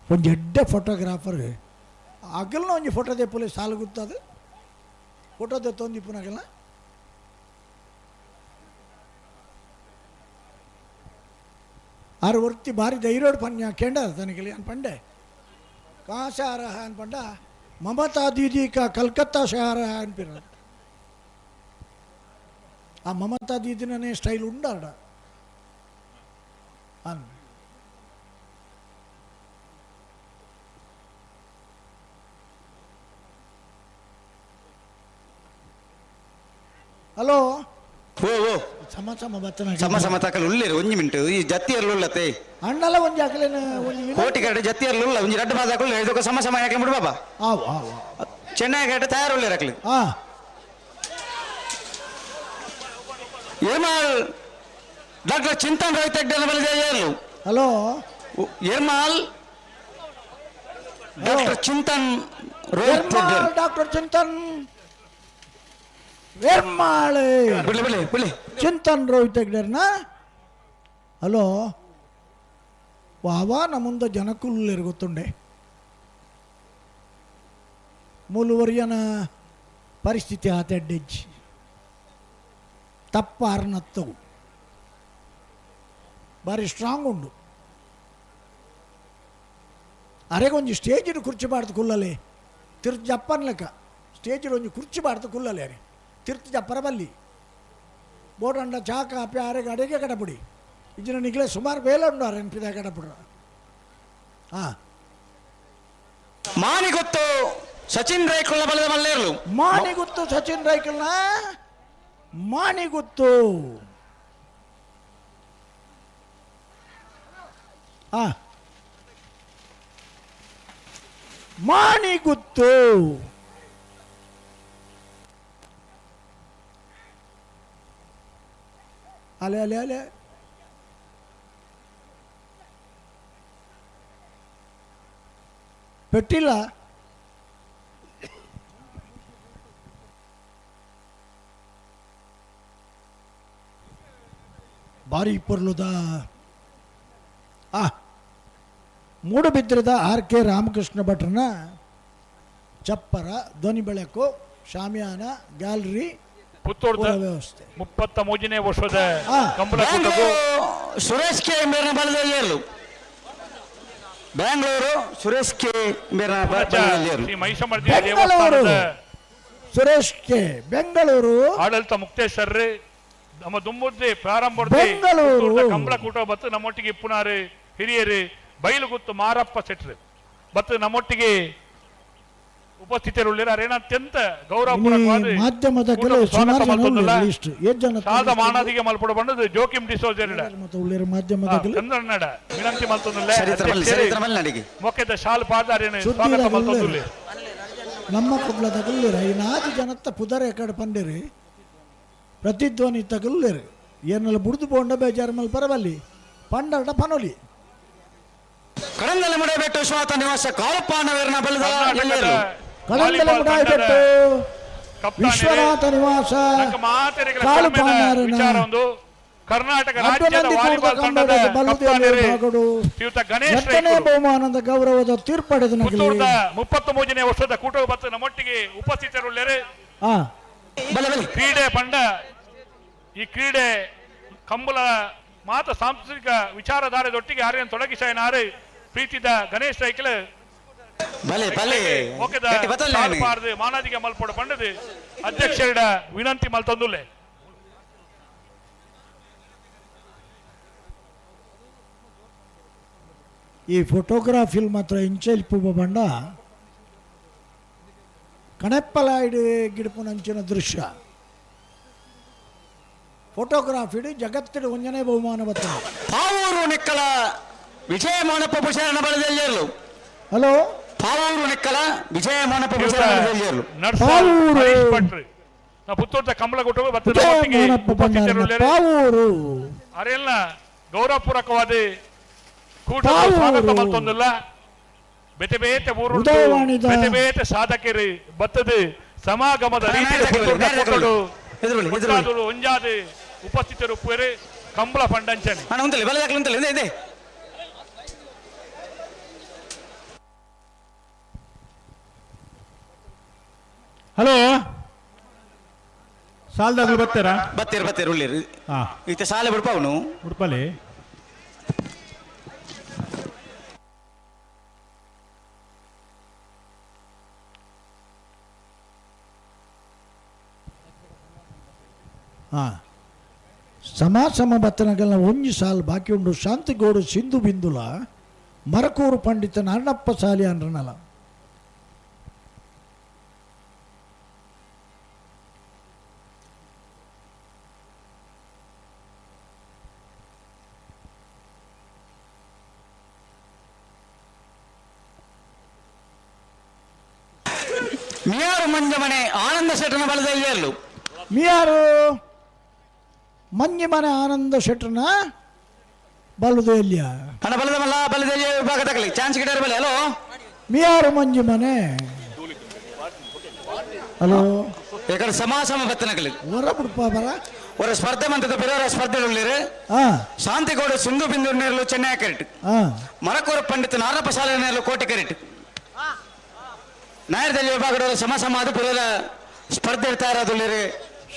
ಒಂಜಿ ಎಡ್ಡೆ ಫೋಟೋಗ್ರಾಫರ್ ಅಗಲ್ನ ಒಂಜಿ ಫೋಟೋ ದೆಪ್ಪುಲೆ ಸಾಲು ಗುತ್ತದು ಫೋಟೋ ದೆತ್ತೊಂದಿಪ್ಪುನಗಲ್ನ ಆರು ಒರ್ತಿ ಬಾರಿ ಧೈರ್ಯೋಡು ಪನ್ಯ ಕೆಂಡ ತನಗೆ ಅನ್ ಪಂಡೆ कहाँ से आ रहा है अनपंडा ममता दीदी का कलकत्ता से आ रहा है अनपिर। ಆ ಮಮತಾ ದೀದಿನೇ ಸ್ಟೈಲ್ ಉಂಡಾಡ ಅನ್ ಹಲೋ ಓ ಓ ಸಮ ಸಮ ಬತ್ತನ ಸಮ ಸಮ ತಕಲ್ ಉಲ್ಲೇರು ಒಂಜಿ ಮಿಂಟು ಈ ಜತ್ತಿಯರ್ಲು ಉಲ್ಲತೆ ಅಣ್ಣಲ ಒಂಜಿ ಅಕಲೇನ ಒಂಜಿ ಕೋಟಿ ಕರಡು ಜತ್ತಿಯರ್ಲು ಉಲ್ಲ ಒಂಜಿ ರಡ್ಡು ಮಾದ ಅಕುಲು ಇದಕ್ಕೆ ಸಮ ಸಮ ಯಾಕೆ ಬಿಡು ಬಾಬಾ ಆವ್ ಆವ್ ಚೆನ್ನೈ ಗೇಟ್ ತಯಾರು ಉಲ್ಲೇರು ಅಕ್ಲು ಆ ಏಮಾಲ್ ಡಾಕ್ಟರ್ ಚಿಂತನ್ ರಾಯ್ ತೆಗ್ಡನ ಬಲಿದ ಏರ್ಲು hello Ermal doctor Chintan Rohit Hegde doctor Chintan Ermal ಬಿಡ್ಲಿ ಬಿಡ್ಲಿ ಬಿಡ್ಲಿ ಚಿಂತನ್ ರೋಹಿತ್ ಹೆಗ್ಡೆರ್ನ ಹಲೋ ವಾವಾ ನಮ್ಮುಂದ ಜನಕುಲ್ಲೇರು ಗೊತ್ತುಂಡೆ ಮೂಲುವರಿಯನ ಪರಿಸ್ಥಿತಿ ಆತೆಡ್ಡೆಜ್ಜಿ ತಪ್ಪ ಅರ್ನತ್ತವು ಭಾರಿ ಸ್ಟ್ರಾಂಗ್ ಉಂಡು ಅರೆಗೊಂಜಿ ಸ್ಟೇಜಿಡ್ ಕುರ್ಚಿ ಬಾರ್ದು ಕುಲ್ಲಲೆ ತಿರ್ತು ಜಪ್ಪನ್ ಲೆಕ್ಕ ಸ್ಟೇಜಿಡ್ ಒಂಜಿ ಕುರ್ಚಿ ಬಾರ್ದು ಕುಲ್ಲಲೆ ಅರೆ ತಿರ್ತು ಜಪ್ಪರ ಬಲ್ಲಿ ಬೋಟಂಡ ಚಾ ಕಾಪಿ ಅರೆಗೆ ಅಡಿಗೆ ಕಡಪುಡಿ ಇಜ್ಜಿನ ನಿಗ್ಲೆ ಸುಮಾರು ಬೇಲೆ ಉಂಡು ಅರೆ ಪಿದ ಕಡಪುಡ ಹಾಂ ಮಾನಿಗುತ್ತು ಸಚಿನ್ ರೈಕುಲ್ನ ಬಲದ ಮಲ್ಲೇರ್ಲು ಮಾಣಿಗುತ್ತು ಸಚಿನ್ ರೈಕಲ್ನ ಮಾಣಿಗುತ್ತು ಆ ಮಾಣಿಗುತ್ತು ಅಲೆ ಅಲೆ ಅಲೆ ಪೆಟ್ಟಿಲ್ಲ ಭಾರಿ ಪೊರ್ಲುದ ಆ ಮೂಡುಬಿದ್ರದ ಆರ್ ಕೆ ರಾಮಕೃಷ್ಣ ಭಟ್ರನ ಚಪ್ಪರ ಧ್ವನಿ ಬೆಳಕು ಶಾಮಿಯಾನ ಗ್ಯಾಲರಿ ಪುತ್ತೂರ್ದ ಪೂರ ವ್ಯವಸ್ಥೆ 33ನೇ ವರ್ಷದ ಕಂಬಳ ಕೂಟಕ್ಕೂ ಸುರೇಶ್ ಕೆ ಮೇರ್ನ ಬಲದ ಏರ್ಲು ಬೆಂಗಳೂರು ಸುರೇಶ್ ಕೆ ಮೇರ್ನ ಬಲದ ಏರ್ಲು ಶ್ರೀ ಮಹಿಷಮರ್ದಿನಿ ಬೆಂಗಳೂರು ದೇವಸ್ಥಾನದ ಸುರೇಶ್ ಕೆ ಬೆಂಗಳೂರು ಆಡಳಿತ ಮುಕ್ತೇಶ್ವರ್ರು ನಮ್ಮ ದುಮ್ಮುದ್ದೆ ಪ್ರಾರಂಭ ಬೆಂಗಳೂರು. ಕಂಬಳ ಕೂಟ ಬತ್ತು ನಮ್ಮೊಟ್ಟಿಗೆ ಇಪ್ಪುನಾರು ಹಿರಿಯರು ಬೈಲುಗುತ್ತು ಮಾರಪ್ಪ ಸೆಟ್ರು ಬತ್ತು ನಮ್ಮೊಟ್ಟಿಗೆ ಉಪಸ್ಥಿತರುಳ್ಳೇರು ಅರೇನ ಅತ್ಯಂತ ಗೌರವಪೂರ್ವಕವಾದ ಮಾಧ್ಯಮದ ಕೂಟಕ್ಕೆ ಕೆಲವು ಸ್ವಾಗತ ಸುಮಾರು ಜನ ಮಲ್ತೊಂದುಲ್ಲ. ಉಳ್ಳೇರು ಲಿಸ್ಟ್ ಏತ್ ಜನ ಸಾದ ಮಾನಾದಿಗೆ ಮಲ್ಪಡ ಬಂದದ್ದು ಜೋಕಿಂ ಡಿಸೋಜರ್ ಮತ್ತು ಉಳ್ಳೇರು ಮಾಧ್ಯಮದ ಕೆಲವು ಚಂದ್ರನ್ನಡ ವಿನಂತಿ ಮಲ್ತೊಂದುಲ್ಲ ಚರಿತ್ರ ಮಲ್ಲಿ ಚರಿತ್ರ ಮಲ್ಲಿ ನಡಿಗೆ ಮೊಕ್ಕೆದ ಶಾಲ್ ಪಾದಾರೇನು ಸುದ್ದಿ ಸ್ವಾಗತ ಉಳ್ಳೇರು. ಮಲ್ತೊಂದುಲ್ಲೆ ನಮ್ಮ ಕುಡ್ಲದ ಕಲ್ಲೇರು ಐನಾದಿ ಜನತ್ತ ಪುದರ ಎಕಡೆ ಪಂಡಿರಿ ಪ್ರತಿಧ್ವನಿ ತಗಲ್ಲೇರು ಏನೆಲ್ಲ ಬುಡ್ದು ಪೋಂಡ ಬೇಜಾರು ಮಲ್ ಪರವಲ್ಲಿ ಪಂಡಾಟ ಪನೊಲಿ ಕಡಂದಲ ಮುಡಬೆಟ್ಟು ವಿಶ್ವನಾಥ ನಿವಾಸ ಕಾಳಪ್ಪನವರನ್ನ ಬಲದ ಕರ್ನಾಟಕದ ಎಲ್ಲೇರ್ಲು ಕಡಂದಲ ವಾಲಿಬಾಲ್ ತಂಡದ ಮುಡಾಯಿಬೆಟ್ಟು ಕಪ್ತಾನರೇ, ವಿಶ್ವನಾಥ ನಿವಾಸ ಮಾತೆರೆಗಳ ಕಾಳು ಪೆರ್ಮೆದ ಪಾನಾರನ ವಿಚಾರ ಒಂದು ಕರ್ನಾಟಕ ರಾಜ್ಯದ ಅಡ್ಡನಂದಿ ವಾಲಿಬಾಲ್ ಕೂಟದ ತಂಡದ ಕಂಬಳದ ಬಲುದೇವರು ಕಪ್ತಾನರೇ ಭಾಗಡು ಶ್ರೀಯುತ ಗಣೇಶ್ ಎರಡನೇ ರೈಕುಲು ಬಹುಮಾನದ ಗೌರವದ ತೀರ್ಪಡೆದ ಪುತ್ತೂರ್ದ 33ನೇ ವರ್ಷದ ಕೂಟ ಬತ್ತು ನಮ್ಮೊಟ್ಟಿಗೆ ಉಪಸ್ಥಿತರುಳ್ಳೇರು ಆ ಕ್ರೀಡೆ ಪಂಡ ಈ ಕ್ರೀಡೆ ಕಂಬಳ ಮಾತ ಸಾಂಸ್ಕೃತಿಕ ವಿಚಾರಧಾರೆದೊಟ್ಟಿಗೆ ಆರ್ಯನ್ ತೊಡಗಿಸಾಯನಾರು ಪ್ರೀತಿದ ಗಣೇಶ್ ರೈಕಲ್ ಬಲೆ ಬಲೆ ಓಕೆದ ಗಟ್ಟಿ ಬತ್ತಲ್ಲ ನೀನು. ಪಾರ್ದು ಮಾನಾದಿಗೆ ಮಲ್ಪೊಡು ಪಂಡದು ಅಧ್ಯಕ್ಷರ ವಿನಂತಿ ಮಲ್ತೊಂದುಲ್ಲೆ ಈ ಫೋಟೋಗ್ರಾಫಿಲ್ ಮಾತ್ರ ಇಂಚೆಲ್ಪು ಬಂಡ ಕಣಪ್ಪಲಾಯ್ಡು ಗಿಡಪುನಂಚಿನ ದೃಶ್ಯ ಫೋಟೋಗ್ರಾಫಿಡು ಜಗತ್ತಿನ ಒಂಜನೇ ಬಹುಮಾನ ಬರ್ತದೆ ಪಾವೂರು ನಿಕ್ಕಲ ವಿಜಯ ಮೋನಪ್ಪ ಪುಷಾರನ ಬಲದ ಎಲ್ಲೇರ್ಲು ಹಲೋ ಪಾವೂರು ನಿಕ್ಕಲ ವಿಜಯ ಮೋನಪ್ಪ ಪುಷಾರನ ಬಲದ ಎಲ್ಲೇರ್ಲು ನರ್ಸಲ್ ಹರೀಶ್ ಭಟ್ರು ನಾ ಪುತ್ತೂರ್ದ ಕಂಬಳ ಕುಟುಂಬ ಬತ್ತದ ವಿಜಯ ಒಟ್ಟಿಗೆ ಮೋನಪ್ಪ ಭಂಡಾರನ ಉಪಸ್ಥಿತರುಳ್ಳೇರು ಪಾವೂರು ಅರೆಲ್ಲ ಗೌರವಪೂರ್ವಕವಾದ ಕೂಟ ಪಾವೂರು. ಸ್ವಾಗತ ಮಲ್ತೊಂದುಲ್ಲ ಬೇತೆ ಬೇತೆ ಊರು ಉದಯವಾಣಿದ ಬೇತೆ ಬೇತೆ ಸಾಧಕರು ಬತ್ತದ ಸಮಾಗಮದ ರೀತಿಯಲ್ಲಿ ಪುತ್ತೂರ್ದ ಕೂಟಡು ಎದುರುಳ್ಳಿ, ಎದುರುಳ್ಳಿ. ಮುಂತಾದವರು ಒಂಜಾದ ಉಪಸ್ಥಿತರು ಉಪ್ಪುವೆರು ಕಂಬಳ ಪಂಡಂಚನೆ ಅಣ್ಣ ಉಂತಲೆ ಬಲದಾಕ್ಲು ಉಂತಲೆ ಇದೆ ಇದೆ ಹಲೋ ಸಾಲದಾಗಲು ಬರ್ತಾರಾ ಬತ್ತೀರು ಬತ್ತೀರು ಉಳ್ಳೇರು ಹಾ ಇತ್ತೆ ಸಾಲೆ ಬಿಡ್ಪಾವನು ಉಡುಪಲ್ಲಿ ಹಾಂ ಸಮ ಸಮ ಬತ್ತನಗಲ್ನ ಒಂಜಿ ಸಾಲ್ ಬಾಕಿ ಉಂಡು. ಶಾಂತಿಗೋಡು ಸಿಂಧು ಬಿಂದುಲ ಮರಕೂರು ಪಂಡಿತ ನಾರಣಪ್ಪ ಸಾಲಿ ಅನ್ರನಲ. ಮಿಯಾರು ಮಂಜಮನೆ ಆನಂದ ಶೆಟ್ಟನ ಬಲದಲ್ಲಿ. ಮಿಯಾರು ಮಂಜಿಮನೆ ಆನಂದ ಶೆಟ್ಟನ ಬಲದೆಲ್ಲಿಯ ಅಣ್ಣ ಬಲದ ಮಲ್ಲ ಬಲದೆಲ್ಲಿಯ ವಿಭಾಗದಾಗಲಿ ಚಾನ್ಸ್ ಗಿಡರ ಬಲೆ. ಹಲೋ ಮಿಯಾರು ಮಂಜಿಮನೆ. ಹಲೋ ಯಾಕಂದ್ರೆ ಸಮ ಸಮ ಬತ್ತನಗಲಿ ಹೊರ ಬಿಡ್ಪ ಬರ ಹೊರ ಸ್ಪರ್ಧೆ ಮಂತದ ಬೇರೆ ಸ್ಪರ್ಧೆ ಉಳ್ಳೀರು. ಶಾಂತಿಗೌಡ ಸಿಂಧು ಬಿಂದು ನೇರಲು ಚೆನ್ನೈ ಕರೆಟ್. ಮರಕೂರು ಪಂಡಿತ ನಾರಪ್ಪ ಶಾಲೆ ನೇರಲು ಕೋಟೆ ಕರೆಟ್. ನಾಯರದಲ್ಲಿ ವಿಭಾಗದವರು ಸಮ ಸಮ ಅದು ಪುರದ ಸ್ಪರ್ಧೆ ಇರ್ತಾ ಇರೋದುಳ್ಳಿರಿ.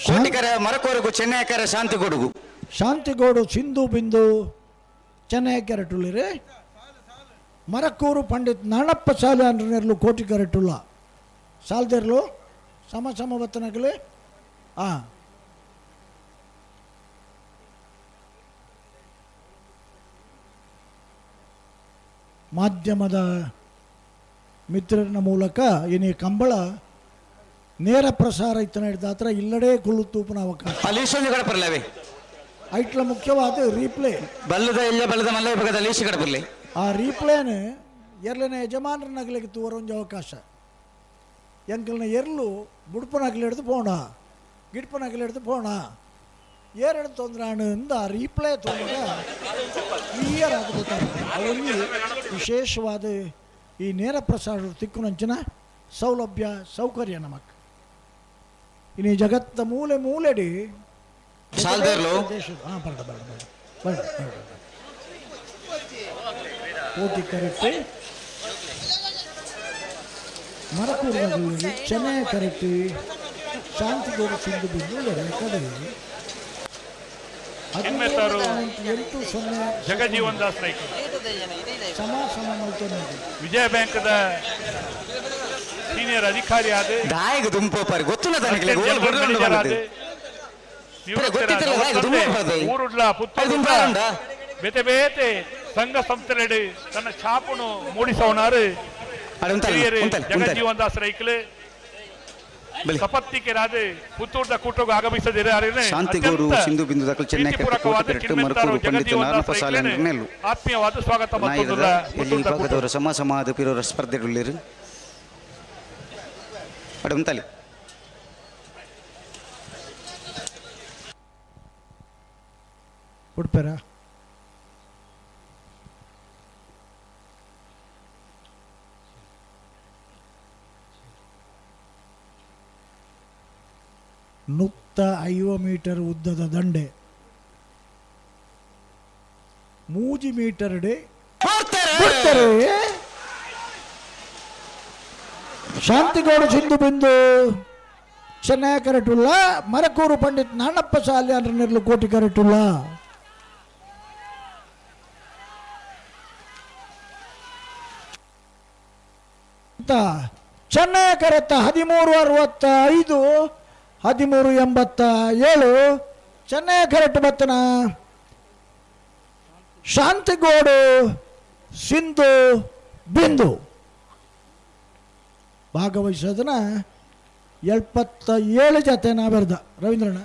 ಕೋಟಿಕರೆ ಮರಕೋರಿಗೂ ಚೆನ್ನೈಕರೆ ಶಾಂತಿಗೌಡುಗು. ಶಾಂತಿಗೌಡು ಸಿಂಧು ಬಿಂದು ಚೆನ್ನೈ ಕೆರೆಟುಳ್ಳಿರಿ. ಮರಕೂರು ಪಂಡಿತ್ ನಾಣಪ್ಪ ಸಾಲೆ ಅಂದ್ರನೇರ್ಲು ಕೋಟಿ ಕರೆಟುಲ್ಲ ಸಾಲ್ದಿರ್ಲು ಸಮ ಸಮ ಬತ್ತನಗಲಿ. ಮಾಧ್ಯಮದ ಮಿತ್ರರ ಮೂಲಕ ಇನಿ ಕಂಬಳ ನೇರ ಪ್ರಸಾರ ಇತ್ತನ ಹಿಡ್ದಾತ್ರ ಇಲ್ಲಡೇ ಕುಳ್ಳು ತೂಪನ ಅವಕಾಶ. ಐಟ್ಲ ಮುಖ್ಯವಾದ ರೀಪ್ಲೇ ಬಲ್ಲದ ಇಲ್ಲ ಬಲ್ಲದ ಮಲ್ಲ ವಿಭಾಗದಲ್ಲಿ ಈಶು ಕಡಪರ್ಲಿ. ಆ ರೀಪ್ಲೇನ ಎರಲನೇ ಯಜಮಾನರ ನಗಲಿಗೆ ತೂವರ ಒಂದು ಅವಕಾಶ. ಎಂಕಲ್ನ ಎರ್ಲು ಬುಡ್ಪನಗಲಿ ಹಿಡಿದು ಪೋಣ ಗಿಡ್ಪನಗಲಿ ಹಿಡಿದು ಪೋಣ ಏರೆಡು ತೊಂದರೆ ಅಂದ ಆ ರೀಪ್ಲೇ ತೊಂದರೆ ಕ್ಲಿಯರ್ ಆಗಬೇಕಾಗ್ತದೆ. ಅವರಿಗೆ ವಿಶೇಷವಾದ ಈ ನೇರ ಪ್ರಸಾರ ತಿಕ್ಕುನಂಚಿನ ಸೌಲಭ್ಯ ಸೌಕರ್ಯ ನಮಕ್. ಇನ್ನು ಜಗತ್ತ ಮೂಲೆ ಮೂಲೆಡಿ ಹಾಂ ಬರಡ ಬರಡ ಬರಡ ಬರಡ ಬರಡ ಕೋಟಿ ಕರೆಕ್ಟ್ ಮರಕೂರು ಚೆನ್ನೈ ಕರೆಕ್ಟ್ ಶಾಂತಿಗೌಡ ಸಿಂಧು ಬಿಂದು ಕಡೆ 8-0 ಜಗಜೀವನ್ ದಾಸ್ ರೈಕ್ ಸಮ ಸಮ ಮಲ್ತೊಂದು. ವಿಜಯ ಬ್ಯಾಂಕ್ದ ಸೀನಿಯರ್ ಅಧಿಕಾರಿ ಆದ ದಾಯಗ ದುಂಪೋಪಾರಿ ಗೊತ್ತಿಲ್ಲ ಊರುಡ್ಲ ಪುತ್ತೂರು ಬೇತೆ ಬೇತೆ ಸಂಘ ಸಂಸ್ಥೆಲೆಡ್ ತನ್ನ ಛಾಪುನು ಮೂಡಿಸವನಾರು ಜಗಜೀವನ್ ದಾಸ್ ರೈಕ್ಲೆ ಸಪತ್ತಿಕೆರಾದ ಪುತ್ತೂರ್ದ ಕೂಟಗೂ ಆಗಮಿಸದಿರೆ. ಶಾಂತಿಗೌಡು ಸಿಂಧು ಬಿಂದು ದಾಖಲು ಚೆನ್ನೈ ಮರಕೂರು ಪಂಡಿತ ನಾರಪ್ಪ ಸಾಲೆ ನೆಲ್ಲು ಆತ್ಮೀಯವಾದ ಸ್ವಾಗತ. ಎಲ್ಲಿ ವಿಭಾಗದವರ ಸಮ ಸಮಾದ ಪಿರೋರ ಸ್ಪರ್ಧೆಡುಳ್ಳಿರು. ಅಡಂತಲಿ ಉಡ್ಪೆರ 150 ಮೀಟರ್ ಉದ್ದದ ದಂಡೆ 3 ಮೀಟರ್ ಡೆ ಬಿಡ್ತಾರೆ. ಶಾಂತಿಗೌಡ ಸಿಂಧು ಬಿಂದು ಚೆನ್ನೈ ಕರೆಟುಲ್ಲ ಮರಕೂರು ಪಂಡಿತ್ ನಾಣಪ್ಪ ಸಾಲಿ ನೆರಳು ಕೋಟಿ ಕರೆಟುಲ್ಲ. ಚೆನ್ನೈ ಕರೆತ್ತ 13.65 13.87 ಚೆನ್ನೈ ಕರೆಕ್ಟ್ ಬತ್ತನ. ಶಾಂತಿಗೋಡು ಸಿಂಧು ಬಿಂದು ಭಾಗವಹಿಸೋದನ್ನ 77 ಜೊತೆ ನಾವೆರ್ದ ರವೀಂದ್ರಣ್ಣ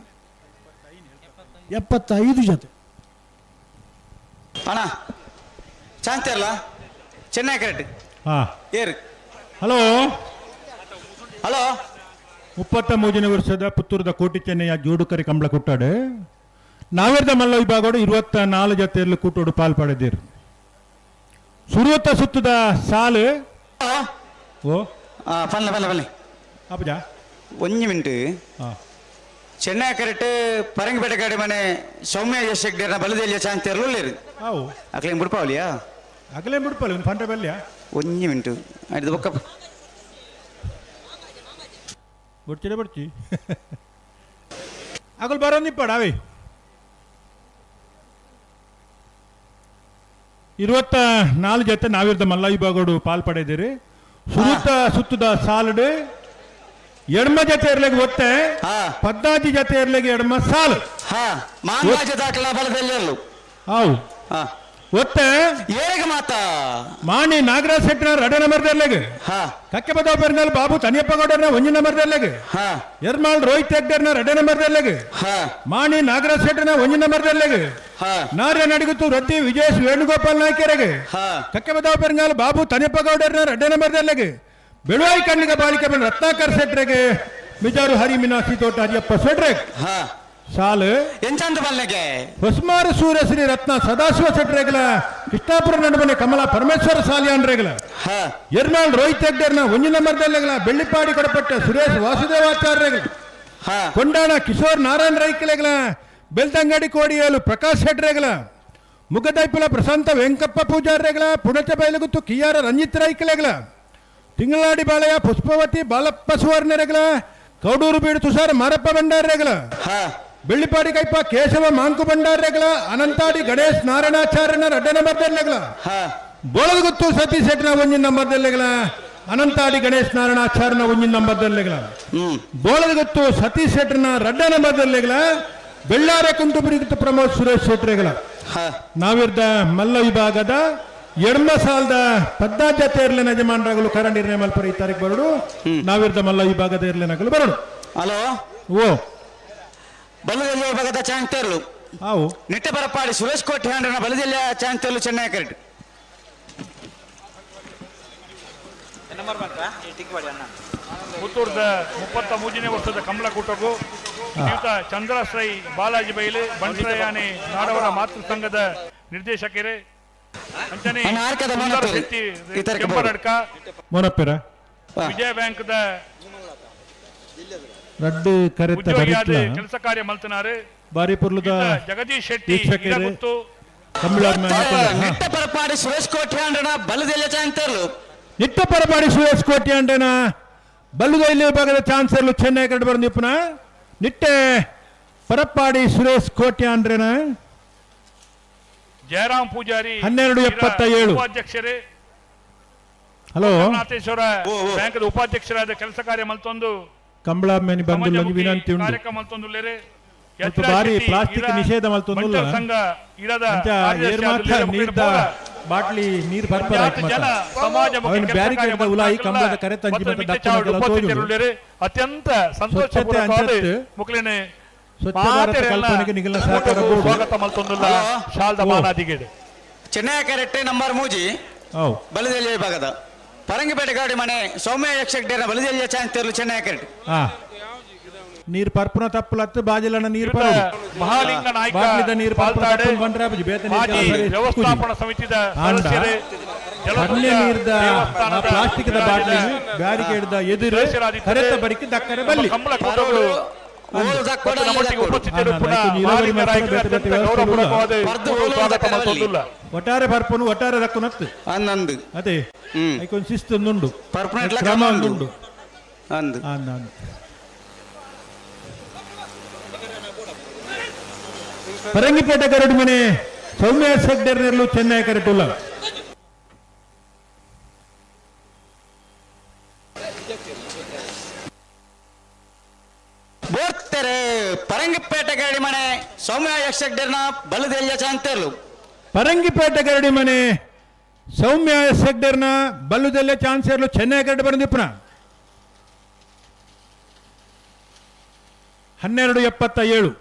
75 ಜೊತೆ. ಅಣ್ಣ ಶಾಂತಿ ಅಲ್ಲ ಚೆನ್ನೈ ಕರೆಕ್ಟ್. ಹಾಂ ಏರು. ಹಲೋ ಹಲೋ 33ನೇ ವರ್ಷದ ಪುತ್ತೂರದ ಕೋಟಿ ಚೆನ್ನಯ್ಯ ಜೋಡುಕರಿ ಕಂಬಳ ಕೊಟ್ಟಾಡು ನಾವೇರ್ದ ಮಲ್ಲ ವಿಭಾಗಡು 24 ಜೊತೆಯಲ್ಲಿ ಕೂಟೋಡು ಪಾಲ್ ಪಡೆದಿರು. ಸುರುವತ್ತ ಸುತ್ತದ ಸಾಲು ಓ ಪಲ್ಲೆ ಪಲ್ಲೆ ಪಲ್ಲೆ ಅಪ್ಪಜ ಒಂಜಿ ಮಿನಿಟ್. ಚೆನ್ನೈ ಕರೆಕ್ಟ್ ಪರಂಗಿಪೇಟೆ ಗಾಡಿ ಮನೆ ಸೌಮ್ಯ ಯಶ್ ಹೆಗ್ಡೆರ್ನ ಬಲದೆಲ್ಲಿಯ ಚಾನ್ಸ್ ತೆರಳುಳ್ಳೇರು. ಅವು ಅಕ್ಲೇನ್ ಬಿಡ್ಪಾವಲಿಯಾ? ಅಗಲೇನ್ ಬಿಡ್ಪಾಲಿ ಒಂದು ಫಂಡ್ರೆ ಬಲ್ಯ ಒಂಜಿ ಮಿನಿಟ್ ಆಯ್ತು ಬೊಕ್ಕ ಬಡ್ಚಿರೆ ಬಡ್ಚಿ ಅಗಲ್ ಬರೋನಿಪ್ಪಾಡ ಅವೇ 24 ಜೊತೆ ನಾವಿರ್ದ ಮಲ್ಲ ವಿಭಾಗಡು ಪಾಲ್ ಪಡೆದಿರಿ. ಸುರುತ್ತ ಸುತ್ತದ ಸಾಲುಡು ಎಡ್ಮ ಜತೆ ಇರ್ಲಿಗೆ ಒತ್ತೆ, ಪದ್ದಾಜಿ ಜತೆ ಇರ್ಲಿಗೆ ಎಡ್ಮ ಸಾಲು. ಮಾಂಗಾಜ ದಾಖಲ ಬಲದೆಲ್ಲರು. ಹಾವು ಒತ್ತೆ ಏರೆಗೆ ಮಾತಾ ಮಾಣಿ ನಾಗರಾಜ್ ಶೆಟ್ಟಿನ ರಡೆ ನಂಬರ್ ದರ್ಲೆಗ್, ಕಕ್ಕೆಬದ ಪೆರ್ನಾಲ್ ಬಾಬು ತನಿಯಪ್ಪ ಗೌಡರ್ನ ಒಂಜಿ ನಂಬರ್ ದರ್ಲೆಗ್, ಎರ್ಮಾಳ್ ರೋಹಿತ್ ಹೆಗ್ಡರ್ನ ರಡೆ ನಂಬರ್ ದರ್ಲೆಗ್, ಮಾಣಿ ನಾಗರಾಜ್ ಶೆಟ್ಟಿನ ಒಂಜಿ ನಂಬರ್ ದರ್ಲೆಗ್, ನಾರ್ಯ ನಡಿಗುತ್ತು ರದ್ದಿ ವಿಜಯೇಶ್ ವೇಣುಗೋಪಾಲ್ ನಾಯ್ಕರೆಗೆ, ಕಕ್ಕೆಬದ ಪೆರ್ನಾಲ್ ಬಾಬು ತನಿಯಪ್ಪ ಗೌಡರ್ನ ರಡ್ಡೆ ನಂಬರ್ ದರ್ಲೆಗ್, ಬೆಳುವಾಯಿ ಕಣ್ಣಿಗ ಬಾಲಿಕೆ ಬಂದ ರತ್ನಾಕರ್ ಶೆಟ್ರೆಗೆ, ಮಿಜಾರು ಹರಿ ಮೀನಾಕ್ಷಿ ತೋಟ ಹರಿಯಪ್ಪ ಶೆಟ್ರೆಗ್ ಸಾಲು. ಎಂಚಂದ ಬಲ್ಲೆಗೆ ಹೊಸ್ಮಾರು ಸೂರ್ಯಶ್ರೀ ರತ್ನ ಸದಾಶಿವ ಶೆಟ್ರೆಗಲ, ಕೃಷ್ಣಾಪುರ ನಡುವನೆ ಕಮಲಾ ಪರಮೇಶ್ವರ ಸಾಲಿಯಾನ್ರೆಗಲ, ಎರ್ನಾಳ್ ರೋಹಿತ್ ಹೆಗ್ಡರ್ನ ಒಂಜಿ ನಂಬರ್ದಲ್ಲೆಗಲ, ಬೆಳ್ಳಿಪಾಡಿ ಕೊಡಪಟ್ಟ ಸುರೇಶ್ ವಾಸುದೇವಾಚಾರ್ಯರೆಗಲ, ಕೊಂಡಾಣ ಕಿಶೋರ್ ನಾರಾಯಣ ರೈಕಲೆಗಲ, ಬೆಳ್ತಂಗಡಿ ಕೋಡಿಯಲು ಪ್ರಕಾಶ್ ಶೆಟ್ರೆಗಲ, ಮುಗದೈಪುಲ ಪ್ರಶಾಂತ ವೆಂಕಪ್ಪ ಪೂಜಾರ್ರೆಗಲ, ಪುಣಚ ಬೈಲಗುತ್ತು ಕಿಯಾರ ರಂಜಿತ್ ರೈಕಲೆಗಲ, ತಿಂಗಳಾಡಿ ಬಾಳೆಯ ಪುಷ್ಪವತಿ ಬಾಲಪ್ಪ ಸುವರ್ಣರೆಗಲ, ಕೌಡೂರು ಬೀಡು ತುಷಾರ್ ಮಾರಪ್ಪ ಭಂಡಾರ್ರೆಗಲ, ಬೆಳ್ಳಿಪಾಡಿ ಕೈಪ ಕೇಶವ ಮಾಂಕು ಭಂಡಾರ್ರೆಗಲ, ಅನಂತಾಡಿ ಗಣೇಶ್ ನಾರಾಯಣಾಚಾರ್ಯನ ರಡ್ಡ ನಂಬರ್ದಲ್ಲೆಗಲ, ಬೋಳದಗುತ್ತು ಸತೀಶ್ ಶೆಟ್ಟಿನ ಒಂಜಿನ ನಂಬರ್ದಲ್ಲೆಗಲ, ಅನಂತಾಡಿ ಗಣೇಶ್ ನಾರಾಯಣಾಚಾರ್ಯನ ಒಂಜಿನ ನಂಬರ್ದಲ್ಲೆಗಲ, ಬೋಳದಗುತ್ತು ಸತೀಶ್ ಶೆಟ್ಟರ್ನ ರಡ್ಡ ನಂಬರ್ದಲ್ಲೆಗಲ, ಬೆಳ್ಳಾರ ಕುಂಟುಬುರಿಗುತ್ತು ಪ್ರಮೋದ್ ಸುರೇಶ್ ಶೆಟ್ರೆಗಲ. ನಾವಿರ್ದ ಮಲ್ಲ ವಿಭಾಗದ ಎಡ್ಮ ಸಾಲದ ಪದ್ದಾಜತೆ ಇರ್ಲಿನ ಯಜಮಾನರಾಗಲು ಕರ ನಿರ್ಣಯ ಮಲ್ಪರ ಈ ತಾರೀಕು ಬರೋಡು. ನಾವಿರ್ದ ಮಲ್ಲ ವಿಭಾಗದ ಇರ್ಲಿನಗಲು ಬರೋಡು. ಹಲೋ ಓ ಬಲದೆಲ್ಲ ವಿಭಾಗದ ಚಾಂತೇರ್ಲು ಹಾವು ನಿಟ್ಟೆ ಬರಪಾಡಿ ಸುರೇಶ್ ಕೋಟೆ ಹಂಡ್ರನ ಬಲದೆಲ್ಲ ಚಾಂತೇರ್ಲು ಚೆನ್ನೈ ಕರೆಟ್. ಪುತ್ತೂರ್ದ 33ನೇ ವರ್ಷದ ಕಮಲಕೂಟಕ್ಕೂ ಶ್ರೀಯುತ ಚಂದ್ರಶ್ರೈ ಬಾಲಾಜಿ ಬೈಲು ಬಂಟ್ರಯಾನಿ ನಾಡವರ ಮಾತೃ ಸಂಘದ ನಿರ್ದೇಶಕರೇ ಅಂಚನೆ ಸುಂದರ ಶೆಟ್ಟಿ ಕೆಂಪರಡ್ಕ ಮೊನಪ್ಪೆರ ವಿಜಯ ಬ್ಯಾಂಕ್ದ ರಡ್ಡು ಕರೆತ ಬರಿಟ್ಲ ಕೆಲಸ ಕಾರ್ಯ ಮಲ್ತನಾರು ಬಾರಿ ಪುರ್ಲುದ ಜಗದೀಶ್ ಶೆಟ್ಟಿ ಇರಗುತ್ತು ನಿಟ್ಟ ಪರಪಾಡಿ ಸುರೇಶ್ ಕೋಟೆ ಹಂಡ್ರನ ಬಲದೆಲ್ಲ ಚಾಂತೇರ್ಲು. ನಿಟ್ಟ ಪರಪಾಡಿ ಸುರೇಶ್ ಕೋಟೆ ಹಂಡ್ರನ ಬಲ್ಲುದೈಲಿ ವಿಭಾಗದ ಚಾನ್ಸರ್ಲು ಚೆನ್ನೈ ಕಡೆ ಬಂದಿಪ್ಪನ ನಿಟ್ಟೆ ಪರಪ್ಪಾಡಿ ಸುರೇಶ್ ಕೋಟೆ ಅಂಡ್ರೇನ ಜಯರಾಮ್ ಪೂಜಾರಿ 12:77 ಉಪಾಧ್ಯಕ್ಷರೇ. ಹಲೋ ನಾಥೇಶ್ವರ ಬ್ಯಾಂಕ್ ಉಪಾಧ್ಯಕ್ಷರಾದ ಕೆಲಸ ಕಾರ್ಯ ಮಲ್ತೊಂದು ಕಂಬಳ ಮೇನಿ ಬಂದು ವಿನಂತಿ ಉಂಟು. ಕಾರ್ಯಕ್ರಮ ಮಲ್ತೊಂದುಲ್ಲೇರೆ ಮತ್ತು ಬಾರಿ ಪ್ಲಾಸ್ಟಿಕ್ ನಿಷೇಧ ಮಲ್ತೊಂದುಲ್ಲ. ಸಂಘ ಇರದ ಅಂಚ ಏರ್ ಮಾತ್ರ ನೀರ್ದ ಬಾಟ್ಲಿ ನೀರು ಬರ್ಪರ ಜನ ಸಮಾಜ ಅವನ ಬ್ಯಾರಿಕೇಡ್ ಉಲಾಯಿ ಕಂಬಳದ ಕರೆ ತಂಜಿ ಮತ್ತೆ ದಕ್ಕುನಗಲ ತೋಜುಂಡು. ಅತ್ಯಂತ ಸಂತೋಷಪೂರ್ವಕವಾದ ಮುಕ್ಲೇನೆ ಸ್ವಚ್ಛ ಭಾರತ ಕಲ್ಪನೆಗೆ ನಿಗಲ ಸಹಕಾರ ಬೋರ್ಡ್. ಸ್ವಾಗತ ಮಲ್ತೊಂದುಲ್ಲ ಶಾಲ್ದ ಮಾನಾದಿಗೇಡು. ಚೆನ್ನೈ ಕರೆಕ್ಟ್ ನಂಬರ್ ಮೂಜಿ ಬಲದೆಲ್ಲ ವಿಭಾಗದ ಪರಂಗಿಪೇಟೆ ಗಾಡಿ ಮನೆ ಸೌಮ್ಯ ಯಕ್ಷಡ್ಡೇರ ಬಲದೆಲ್ಲ ಚಾಂತೇರ್ಲು ಚೆನ್ನೈ ಕರೆಕ್ಟ್. ನೀರು ಪರ್ಪುನ ತಪ್ಪುಲತ್ತು ಬಾಜಿಲನ ನೀರು ಪರ ಮಹಾಲಿಂಗ ನಾಯ್ಕ ಬಾಟ್ಲಿದ ನೀರು ಪಾಲ್ತಾಡೆ ಬಂದ್ರೆ ಬೇತೆ ನೀರು ಮಾಜಿ ವ್ಯವಸ್ಥಾಪನಾ ಸಮಿತಿದ ಸದಸ್ಯರೇ, ಕಡಲೆ ನೀರ್ದ plastic the bottle barricade the ಎದುರು ಕರೆತ ಬರಿಕೆ ದಕ್ಕರೆ ಬಲ್ಲಿ. ಕಂಬಳ ಕೂಟಗಳು ಮತ್ತು ನಮ್ಮೊಟ್ಟಿಗೆ ಉಪಸ್ಥಿತರು ಪುನಃ ಮಹಾಲಿಂಗ ನಾಯ್ಕರ ಅತ್ಯಂತ ಗೌರವಪೂರ್ವಕವಾದ ಸ್ವಾಗತ ಮಲ್ತೊಂದುಲ್ಲ. ಒಟ್ಟಾರೆ ಪರ್ಪುನು ಒಟ್ಟಾರೆ ದಕ್ಕುನತ್ತು ಅನ್ನಂದು ಅದೇ ಐಕೊಂದು ಶಿಸ್ತೊಂದುಂಡು ಪರ್ಪುನ ಕ್ರಮ ಒಂದುಂಡು ಅಂದು ಅಂದು. ಪರಂಗಿಪೇಟೆ ಕರಡು ಮನೆ ಸೌಮ್ಯ ಶೆಡ್ಡರ್ನೆರ್ಲು ಚೆನ್ನೈ ಕರೆಟುಲ್ಲ. ಬೋರ್ತೆರೆ ಪರಂಗಿಪೇಟೆ ಗರಡಿ ಮನೆ ಸೌಮ್ಯ ಯಕ್ಷಡ್ಡರ್ನ ಬಲದೆಲ್ಲ ಚಾಂತೇರ್ಲು. ಪರಂಗಿಪೇಟೆ ಗರಡಿ ಮನೆ ಸೌಮ್ಯ ಶೆಡ್ಡರ್ನ ಬಲ್ಲುದೆಲ್ಲ ಚಾನ್ಸೇರ್ಲು ಚೆನ್ನೈ ಕರಡು ಬಂದಿಪ್ಪನ 12:77.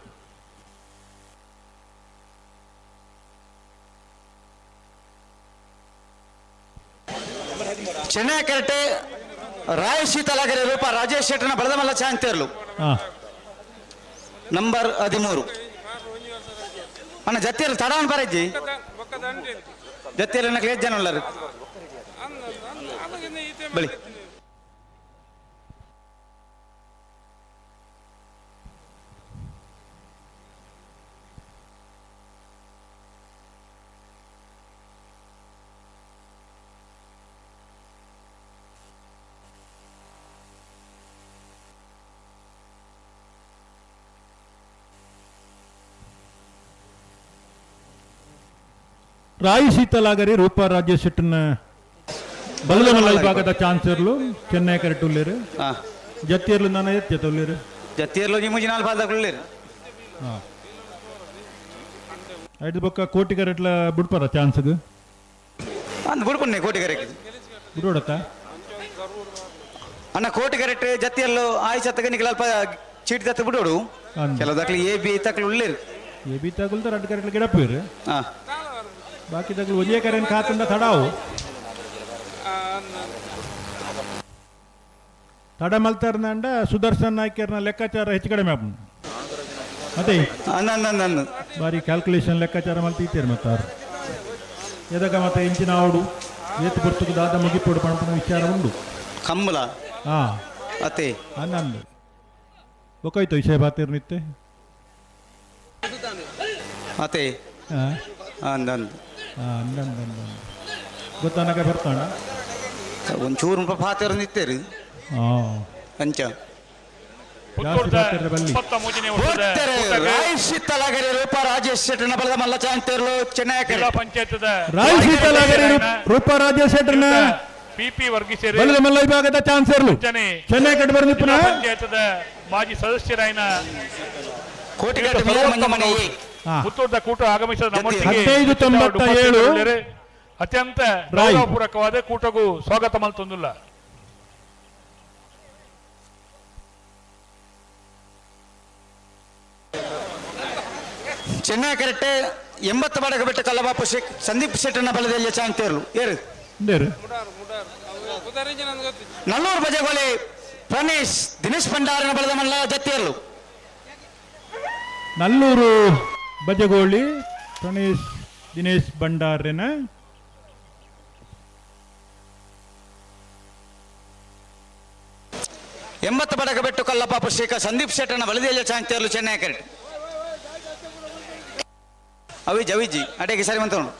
ಚೆನ್ನೈ ಕರೆಕ್ಟ್ ರಾಯ ಶೀತಲಾಗರಿ ರೂಪ ರಾಜೇಶ್ ಶೆಟ್ಟರ್ನ ಬಲದಮಲ್ಲ ಚಾಂತೇರ್ಲು ನಂಬರ್ 13. ಅಣ್ಣ ಜತ್ತಿಯಲ್ಲಿ ತಡವನ್ ಬರಜ್ಜಿ ಜತ್ತಿಯಲ್ಲಿ ಏಜ್ ಜನ ಉಳ್ಳರು ಬಳಿ. ರಾಯಿ ಶೀತಲಾಗರಿ ರೂಪಾ ರಾಜೇಶ್ ಶೆಟ್ಟರ್ನ ಬಲದಮಲ್ಲ ವಿಭಾಗದ ಚಾನ್ಸರ್ಲು ಚೆನ್ನೈ ಕರೆಟುಲ್ಲೇರು. ಜತ್ತಿಯರ್ಲು ನಾನ ಎತ್ತೆ ತೊಲ್ಲೇರು. ಜತ್ತಿಯರ್ಲು ನಿಮುಜಿ ನಾಲ್ ಪಾಲ್ದಕುಲ್ಲೇರು. ಹಾಂ, ಐದು ಬೊಕ್ಕ ಕೋಟಿಗರೆಟ್ಲ ಬುಡ್ಪರ ಚಾನ್ಸ್ಗ್ ಅಂದ್ ಬುಡ್ಪುನ್ನೆ ಕೋಟಿಗರೆಕ್ ಬಿಡೋಡತ್ತ. ಅಣ್ಣ ಕೋಟಿಗರೆಟ್ ಜತ್ತಿಯರ್ಲು ಆಯ್ಸತ್ತಗ ನಿಕಲ ಅಲ್ಪ ಚೀಟಿ ತತ್ತು ಬಿಡೋಡು. ಕೆಲವು ದಾಖಲೆ ಎ ಬಿ ತಕ್ಲು ಉಳ್ಳೇರು. ಎ ಬಿ ತಗುಲ್ದ ರಡ್ಡು ಕರೆಟ್ಲ ಗಿಡಪ್ಪೇರು, ಬಾಕಿ ತಗುಲು ಒಂಜೇ ಕರೆನ್ ಕಾತಂದ ತಡಾವು ತಡ ಮಲ್ತಾರ್ನಂಡ ಸುದರ್ಶನ್ ನಾಯ್ಕರ್ನ ಲೆಕ್ಕಾಚಾರ ಹೆಚ್ಚು ಕಡಿಮೆ ಆಪುಂಡು. ಅದೇ ಬಾರಿ ಕ್ಯಾಲ್ಕುಲೇಷನ್ ಲೆಕ್ಕಾಚಾರ ಮಲ್ತೀತೇರು ಮತ್ತಾರು ಎದಗ ಮತ್ತೆ ಇಂಚಿನ ಆವಡು ಏತು ಪೊರ್ತುಕು ದಾದ ಮುಗಿಪೋಡು ಪಣಪುನ ವಿಚಾರ ಉಂಡು. ಕಂಬಳ ಹಾ ಅತ್ತೆ ಅನ್ನಂದು ಒಕ್ಕಾಯ್ತು ವಿಷಯ ಬಾತಿರ್ ನಿತ್ತೆ ಅತ್ತೆ ಅಂದಂದು ಅಂದಂದು ಗೊತ್ತಾನಕ ಬರ್ತಾಣ ಒಂಚೂರು ಪಾತಿರ್ ನಿತ್ತೇರು. ಅಂಚ ರೂಪ ರಾಜೇಶ್ ಶೆಟ್ಟರ್ನ ಬಲದ ಮಲ್ಲ ಚಾಂತೇರ್ಲು ಚೆನ್ನೈ ಜಿಲ್ಲಾ ಪಂಚಾಯತ್ದ ರೂಪ ರಾಜೇಶ್ ಶೆಟ್ಟರ್ನ ಪಿಪಿ ವರ್ಗೀಸೇರಿ ಬಲದ ಮಲ್ಲ ವಿಭಾಗದ ಚಾನ್ಸರ್ಲು ಚೆನ್ನೈ ಕಡೆ ಬಂದಿಪ್ಪನ ಪಂಚಾಯತ್ದ ಮಾಜಿ ಸದಸ್ಯರಾಯಿನ ಪುತ್ತೂರದ ಕೂಟ ಆಗಮಿಸಿದ ನಮ್ಮೊಟ್ಟಿಗೆ 1597 ಅತ್ಯಂತ ಗೌರವಪೂರ್ವಕವಾದ ಕೂಟಗೂ ಸ್ವಾಗತ ಮಲ್ತೊಂದುಲ್ಲ. ಚೆನ್ನೈ ಕರೆಕ್ಟ್ 80 ಬಡಗ ಬಿಟ್ಟು ಕಲ್ಲಬಾಪು ಸಂದೀಪ್ ಶೆಟ್ಟರ್ನ ಬಲದಲ್ಲಿ ಚಾಂತೇರ್ಲು ಏರು ನಲ್ಲೂರು ಬಜಗೋಳಿ ಪ್ರಣೇಶ್ ದಿನೇಶ್ ಭಂಡಾರನ ಬಲದ ಮಲ್ಲ ಜತ್ತೇರ್ಲು. ನಲ್ಲೂರು ಬಜಗೋಳಿ ಪ್ರಣೇಶ್ ದಿನೇಶ್ ಭಂಡಾರನ 80 ಬಡಗ ಬಿಟ್ಟು ಕಲ್ಲಪಾಪು ಶ್ರೀಕ ಸಂದೀಪ್ ಶೆಟ್ಟರ್ನ ಬಲದಲ್ಲಿ ಚಾಂತೇರ್ಲು ಚೆನ್ನೈ ಕರೆಕ್ಟ್. ಅವಿಜಿ ಅವಿಜಿ ಅಡೇಗೆ ಸರಿ ಮಂತವನು.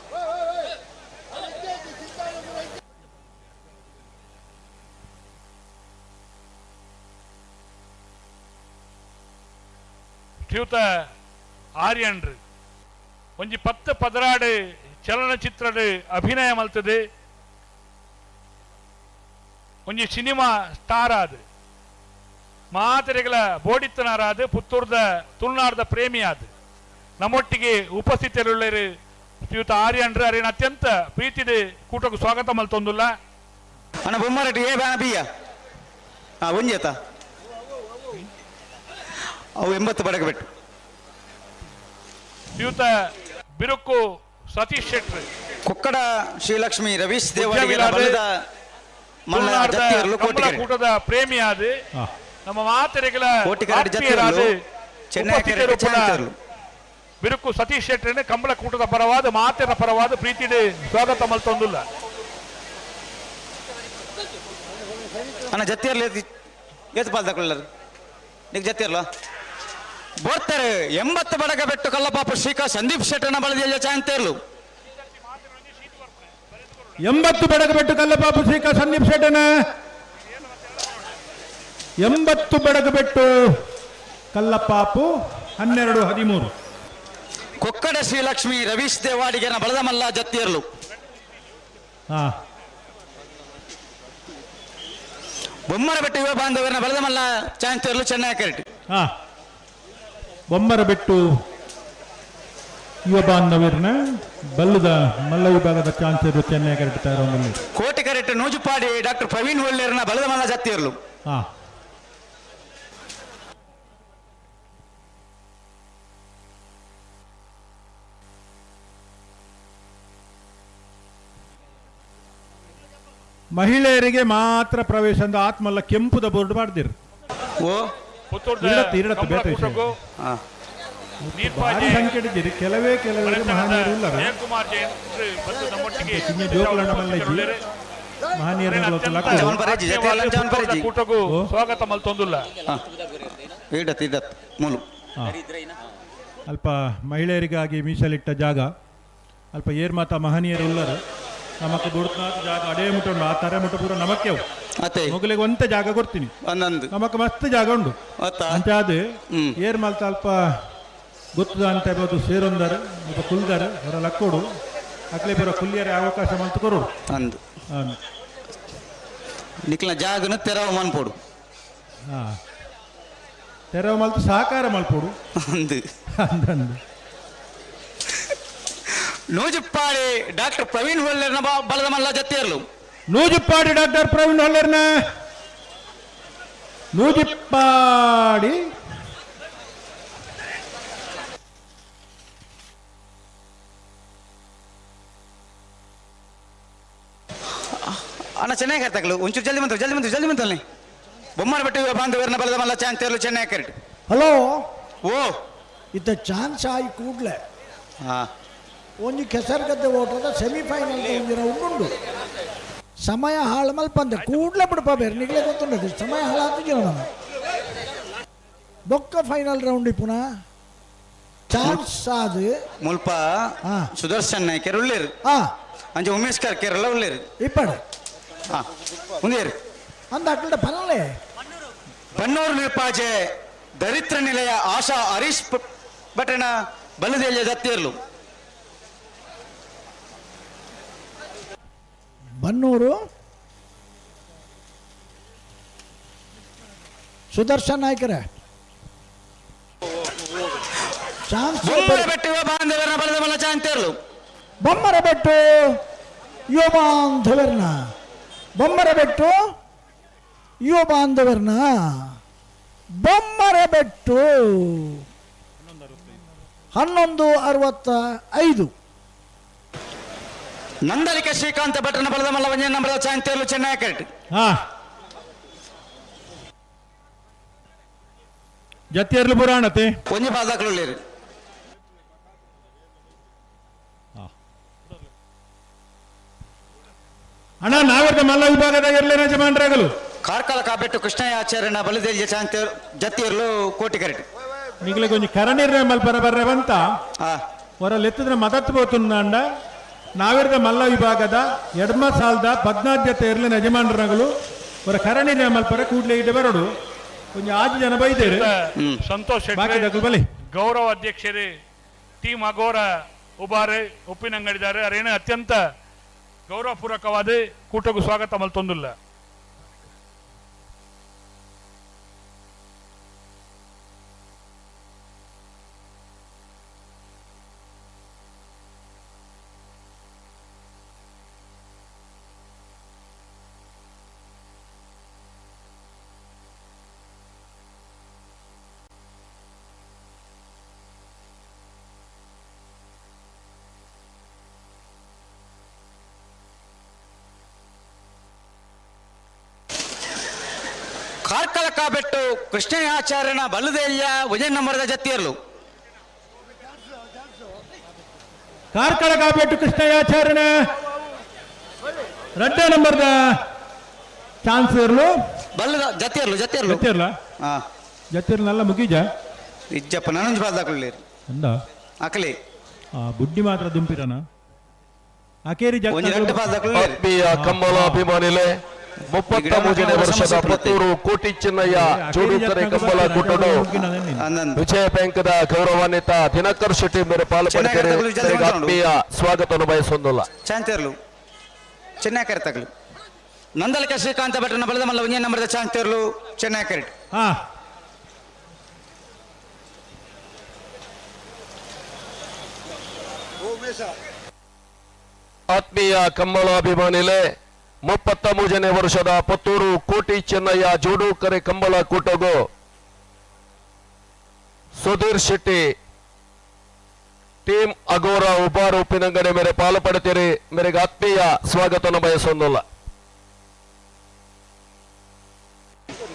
ಶ್ರೀಯುತ ಆರ್ಯನ್ರು ಒಂಜಿ 10 ಪದರಾಡು ಚಲನಚಿತ್ರದ ಅಭಿನಯ ಮಲ್ತದೆ, ಒಂಜಿ ಸಿನಿಮಾ ಸ್ಟಾರ್ ಆದ ಮಾತೆರೆಗಳ ಬೋಡಿತ್ತನಾರಾದ ಪುತ್ತೂರ್ದ ತುಳುನಾಡ್ದ ಪ್ರೇಮಿ ಆದ ನಮ್ಮೊಟ್ಟಿಗೆ ಉಪಸ್ಥಿತರುಳ್ಳರು ಶ್ರೀಯುತ ಆರ್ಯನ್ರು ಅರಿನ ಅತ್ಯಂತ ಪ್ರೀತಿದ ಕೂಟಕ್ಕೆ ಸ್ವಾಗತ ಮಲ್ತೊಂದುಲ್ಲ. ಅಣ್ಣ ಬೊಮ್ಮರಟ್ಟಿ ಏ ಬ್ಯಾನ ಬಿಯ್ಯ ಒಂಜೇತ ಅವು 80 ಬಡಗ ಬಿಟ್ಟು. ಶ್ರೀಯುತ ಬಿರುಕು ಸತೀಶ್ ಶೆಟ್ಟಿ ಕೊಕ್ಕಡ ಶ್ರೀಲಕ್ಷ್ಮಿ ರವೀಶ್ ಕೂಟದ ಪ್ರೇಮಿಯಾದ ನಮ್ಮ ಮಾತೆರೆಗಳ ಬಿರುಕು ಸತೀಶ್ ಶೆಟ್ಟರ್ ಕಂಬಳ ಕೂಟದ ಪರವಾದ ಮಾತೆರ ಪರವಾದ ಪ್ರೀತಿ ಸ್ವಾಗತ ಮಲ್ತೊಂದುಲ್ಲ. ಅಣ್ಣ ಜತ್ತಿಯರ್ಲಿ ಏತು ಪಾಲ್ದಕೊಳ್ಳರು ನಿಕ್ ಜತ್ತಿಯರ್ಲ ಬರ್ತಾರೆ 80 ಬಡಗ ಬೆಟ್ಟು ಕಲ್ಲಪಾಪು ಶ್ರೀಕಾ ಸಂದೀಪ್ ಶೆಟ್ಟರ್ನ ಬಲದಲ್ಲಿ ಚಾಂತೇರ್ಲು. 80 ಬಡಗ ಬೆಟ್ಟು ಕಲ್ಲಪಾಪು ಶ್ರೀಕಾ ಸಂದೀಪ್ ಶೆಟ್ಟರ್ನ 80 ಬಡಗ ಬೆಟ್ಟು ಕಲ್ಲಪಾಪು 12 13. ಕೊಕ್ಕಡ ಶ್ರೀಲಕ್ಷ್ಮಿ ರವೀಶ್ ದೇವಾಡಿಗೆನ ಬಲದ ಮಲ್ಲ ಜತ್ತಿಯರ್ಲು. ಬೊಮ್ಮರ ಬೆಟ್ಟು ಯುವ ಬಾಂಧವರನ್ನ ಬಲದ ಮಲ್ಲ ಚಾಂತೇರ್ಲು ಚೆನ್ನೈ ಕರೆಕ್ಟ್. ಬೊಮ್ಮರ ಬೆಟ್ಟು ಯುವ ಬಾಂಧವರನ್ನ ಬಲ್ಲದ ಮಲ್ಲ ವಿಭಾಗದ ಚಾನ್ಸೇರ್ಲು ಚೆನ್ನೈ ಕರೆಕ್ಟ್ ತಯಾರು. ಕೋಟೆ ಕರೆಕ್ಟ್ ನೂಜುಪಾಡಿ ಡಾಕ್ಟರ್ ಪ್ರವೀಣ್ ಒಳ್ಳೇರ್ನ ಬಲದ ಮಲ್ಲ ಜತ್ತಿಯರ್ಲು. ಮಹಿಳೆಯರಿಗೆ ಮಾತ್ರ ಪ್ರವೇಶ ಅಂದ ಆತ್ಮಲ್ಲ ಕೆಂಪುದ ಬೋರ್ಡ್ ಮಾಡ್ದಿರ್. ಭಾರಿ ಸಂಖ್ಯೆ ಇದ್ದೀರಿ, ಕೆಲವೇ ಕೆಲವರು ಮಹನೀಯರು ಇಲ್ಲ. ಸ್ವಾಗತ ಮಲ್ತೊಂದುಲ್ಲ. ಅಲ್ಪ ಮಹಿಳೆಯರಿಗಾಗಿ ಮೀಸಲಿಟ್ಟ ಜಾಗ ಅಲ್ಪ ಏರ್ಮಾತ ಮಹನೀಯರು ಉಲ್ಲರು. ನಮಕ್ ದುಡ್ನಾಥ ಜಾಗ ಅಡೇ ಮುಟ್ಟ ಉಂಡು, ಆ ತರೆ ಮುಟ್ಟ ಪೂರ ನಮಕ್ಕೆ ಮೊಗಲಿಗೆ ಒಂತ ಜಾಗ ಕೊಡ್ತೀನಿ, ನಮಕ್ ಮಸ್ತ್ ಜಾಗ ಉಂಡು. ಅಂಚಾದ ಏರ್ ಮಲ್ತ ಅಲ್ಪ ಗೊತ್ತದ ಅಂತ ಬೋದು ಸೇರೊಂದಾರು ಅಲ್ಪ ಕುಲ್ದಾರು ಹೊರ ಲಕ್ಕೋಡು ಅಕ್ಲೆ ಪೂರ ಕುಲ್ಲಿಯರೆ ಅವಕಾಶ ಮಲ್ತು ಕೊರೋಡು ಅಂದು ನಿಕ್ಲ ಜಾಗನ ತೆರವು ಮನ್ಪೋಡು. ಹಾಂ, ತೆರವು ಮಲ್ತು ಸಹಕಾರ ಮಲ್ಪೋಡು. ಅಂದು ಅಂದಂದು. ನೂಜುಪ್ಪಾಡಿ ಡಾಕ್ಟರ್ ಪ್ರವೀಣ್ ಹೊಲ್ಲೇರ್ನ ಬಲದ ಮಲ್ಲ ಜತ್ತಿಯರ್ಲು. ನೂಜುಪ್ಪಾಡಿ ಡಾಕ್ಟರ್ ಪ್ರವೀಣ್ ಹೊಲ್ಲೇರ್ನ ನೂಜಿಪ್ಪಾಡಿ. ಅಣ್ಣ ಚೆನ್ನಾಗಿ ಕರ್ತಗಳು ಒಂಚೂರು ಜಲ್ದಿ ಬಂತು, ಜಲ್ದಿ ಬಂತು, ಜಲ್ದಿ ಬಂತು. ಅಲ್ಲಿ ಬೊಮ್ಮನ ಬಿಟ್ಟು ಬಾಂಧವ್ಯರ್ನ ಬಲದ ಮಲ್ಲ ಚಾಂತೇರ್ಲು ಚೆನ್ನಾಗಿ ಕರೆಕ್ಟ್. ಹಲೋ. ಓ ಇತ್ತ ಚಾನ್ಸ್ ಆಯಿ ಕೂಡಲೇ ಹಾ ಒಂಜಿ ಕೆಸರುಗದ್ದೆ ಓಟದ ಸೆಮಿಫೈನಲ್ ಒಂಜಿ ರೌಂಡ್ ಉಂಡು. ಸಮಯ ಹಾಳು ಮಲ್ಪಂದೆ ಕೂಡಲೇ ಬಿಡಪ ಬೇರೆ ನಿಗ್ಲೇ ಗೊತ್ತುಂಟು ಸಮಯ ಹಾಳಾತು ಜನ ಬೊಕ್ಕ ಫೈನಲ್ ರೌಂಡ್ ಪುನಃ ಚಾನ್ಸ್ ಆದು ಮುಲ್ಪ ಸುದರ್ಶನ್ ನಾಯ್ಕರ್ ಉಳ್ಳೇರು, ಅಂಚೆ ಉಮೇಶ್ ಕರ್ಕೇರೆಲ್ಲ ಉಳ್ಳೇರು. ಇಪ್ಪಡು ಹಾ ಉಂದೇರು ಅಂದ ಅಕ್ಕಡ ಪನಲೇ. ಬನ್ನೂರು ನಿರ್ಪಾಜೆ ದರಿದ್ರ ನಿಲಯ ಆಶಾ ಹರೀಶ್ ಭಟ್ರನ ಬಲದೆಲ್ಲ ದತ್ತಿಯರ್ಲು. ಬನ್ನೂರು ಸುದರ್ಶನ್ ನಾಯ್ಕರೇ ಚಾನ್ಸ್. ಬೊಮ್ಮರ ಬೆಟ್ಟು ಬಾಂಧವರನ್ನ ಬಲದ ಮಲ್ಲ ಚಾಂತೇರ್ಲು. ಬೊಮ್ಮರ ಬೆಟ್ಟು ಯುವ ಬಾಂಧವರ್ನ, ಬೊಮ್ಮರ ಬೆಟ್ಟು ಯುವ ಬಾಂಧವರ್ನ, ಬೊಮ್ಮರ ಬೆಟ್ಟು 11:65. ನಂದಲಿಕ ಶ್ರೀಕಾಂತ ಭಟ್ರನ ಬಲದ ಮಲ್ಲ ಒಂಜೆ ನಂಬರದ ಚಾಂತೇರ್ಲು ಚೆನ್ನಾಗಿ ಕರೆಕ್ಟ್. ಹಾ ಜತ್ತಿಯರ್ಲು ಪುರಾಣತೆ ಒಂಜಿ ಪಾದಾಕಲು ಉಳ್ಳೇರು. ಅಣ್ಣ ನಾವಿರ್ದ ಮಲ್ಲ ವಿಭಾಗದ ಇರ್ಲೇನ ಯಜಮಾನ್ರಾಗಲು. ಕಾರ್ಕಳ ಕಾಬೆಟ್ಟು ಕೃಷ್ಣಯ್ಯ ಬಲದೆಲ್ಜ ಚಾಂತೇರ್ ಜತ್ತಿಯರ್ಲು ಕೋಟಿ ಕರೆಕ್ಟ್. ನಿಗ್ಲೆ ಕೊಂಚ ಕರನಿರ್ಣಯ ಮಲ್ಪರ ಬರ್ರೆ ಬಂತ ಹೊರ ಲೆತ್ತಿದ್ರೆ ಮದತ್ ಪೋತುಂದಾಂಡ ನಾವಿರ್ದ ಮಲ್ಲ ವಿಭಾಗದ ಎಡ್ಮ ಸಾಲ್ದ ಪದ್ನಾದ್ಯತೆ ಇರ್ಲಿನ ಯಜಮಾನರಾಗಲು ಹೊರ ಕರನಿರ್ಣಯ ಮಲ್ಪರ ಕೂಡ್ಲೆ ಇಡೆ ಬರೋಡು ಕೊಂಚ ಆಜು ಜನ ಬೈದೇರು. ಸಂತೋಷ್ ಬಾಕಿ ದಕ್ಕಲು ಬಲಿ. ಗೌರವ ಅಧ್ಯಕ್ಷರೇ ಟೀಮ್ ಅಗೋರ ಉಬಾರೆ ಉಪ್ಪಿನಂಗಡಿದಾರೆ ಅರೇನು ಅತ್ಯಂತ ಗೌರವಪೂರ್ವಕವಾದ ಕೂಟಕ್ಕೂ ಸ್ವಾಗತ ಮಲ್ತೊಂದಿಲ್ಲ. ಕಾರ್ಕಳ ಕಾಬೆಟ್ಟು ಕೃಷ್ಣಯ್ಯಾಚಾರ್ಯನ ಬಲ್ಲದೆಲ್ಲ ವಿಜಯ ನಂಬರದ ಜತ್ತಿಯರ್ಲು. ಕಾರ್ಕಳ ಕಾಬೆಟ್ಟು ಕೃಷ್ಣಯ್ಯಾಚಾರ್ಯನ ರಡ್ಡ ನಂಬರ್ದ ಚಾನ್ಸ್ ಇರ್ಲು. ಬಲ್ಲದ ಜತ್ತಿಯರ್ಲು ಜತ್ತಿಯರ್ಲು ಜತ್ತಿಯರ್ಲ ಹಾ ಜತ್ತಿಯರ್ಲು ನಲ್ಲ ಮುಗೀಜ ಇಜ್ಜಪ್ಪ ನನಂಜ್ ಬಾದಾಕುಳ್ಳೇರು ಅಂದ ಅಕಲಿ ಆ ಬುಡ್ಡಿ ಮಾತ್ರ ದುಂಪಿರನ ಅಕೇರಿ ಒಂಜಿ ರಡ್ಡು ಪಾದಾಕುಳ್ಳೇರು. ಆತ್ಮೀಯ ಕಂಬಳ ಅಭಿಮಾನಿಲೆ 33ನೇ ವರ್ಷದ ಪುತ್ತೂರು ಕೋಟಿ ಚೆನ್ನಯ್ಯ ಜೋಡುಕರೆ ಕಂಬಳ ಕೂಟಡು ವಿಜಯ ಬ್ಯಾಂಕ್ದ ಗೌರವಾನ್ವಿತ ದಿನಕರ್ ಶೆಟ್ಟಿ ಮೇರೆ ಪಾಲು ಪಡೆದರೆ ಆತ್ಮೀಯ ಸ್ವಾಗತವನ್ನು ಬಯಸೊಂದಿಲ್ಲ. ಚಾಂತೇರ್ಲು ಚೆನ್ನೈ ಕರೆತಗಲು ನಂದಲಿಕ ಶ್ರೀಕಾಂತ ಭಟ್ರನ ಬಲದ ಮಲ್ಲ ಒಂಜೇ ನಂಬರದ ಚಾಂತೇರ್ಲು ಚೆನ್ನೈ ಕರೆಕ್ಟ್. ಹಾ ಆತ್ಮೀಯ ಕಂಬಳಾಭಿಮಾನಿಲೆ 33ನೇ ವರ್ಷದ ಪುತ್ತೂರು ಕೋಟಿ ಚೆನ್ನಯ್ಯ ಜೋಡುಕರೆ ಕಂಬಳ ಕೂಟಗು ಸುಧೀರ್ ಶೆಟ್ಟಿ ಟೀಮ್ ಅಗೋರ ಉಬಾರು ಉಪ್ಪಿನಂಗಡಿ ಮೇರೆ ಪಾಲು ಪಡೆತೀರಿ ಮೇರೆಗೆ ಆತ್ಮೀಯ ಸ್ವಾಗತವನ್ನು ಬಯಸೊಂದಿಲ್ಲ.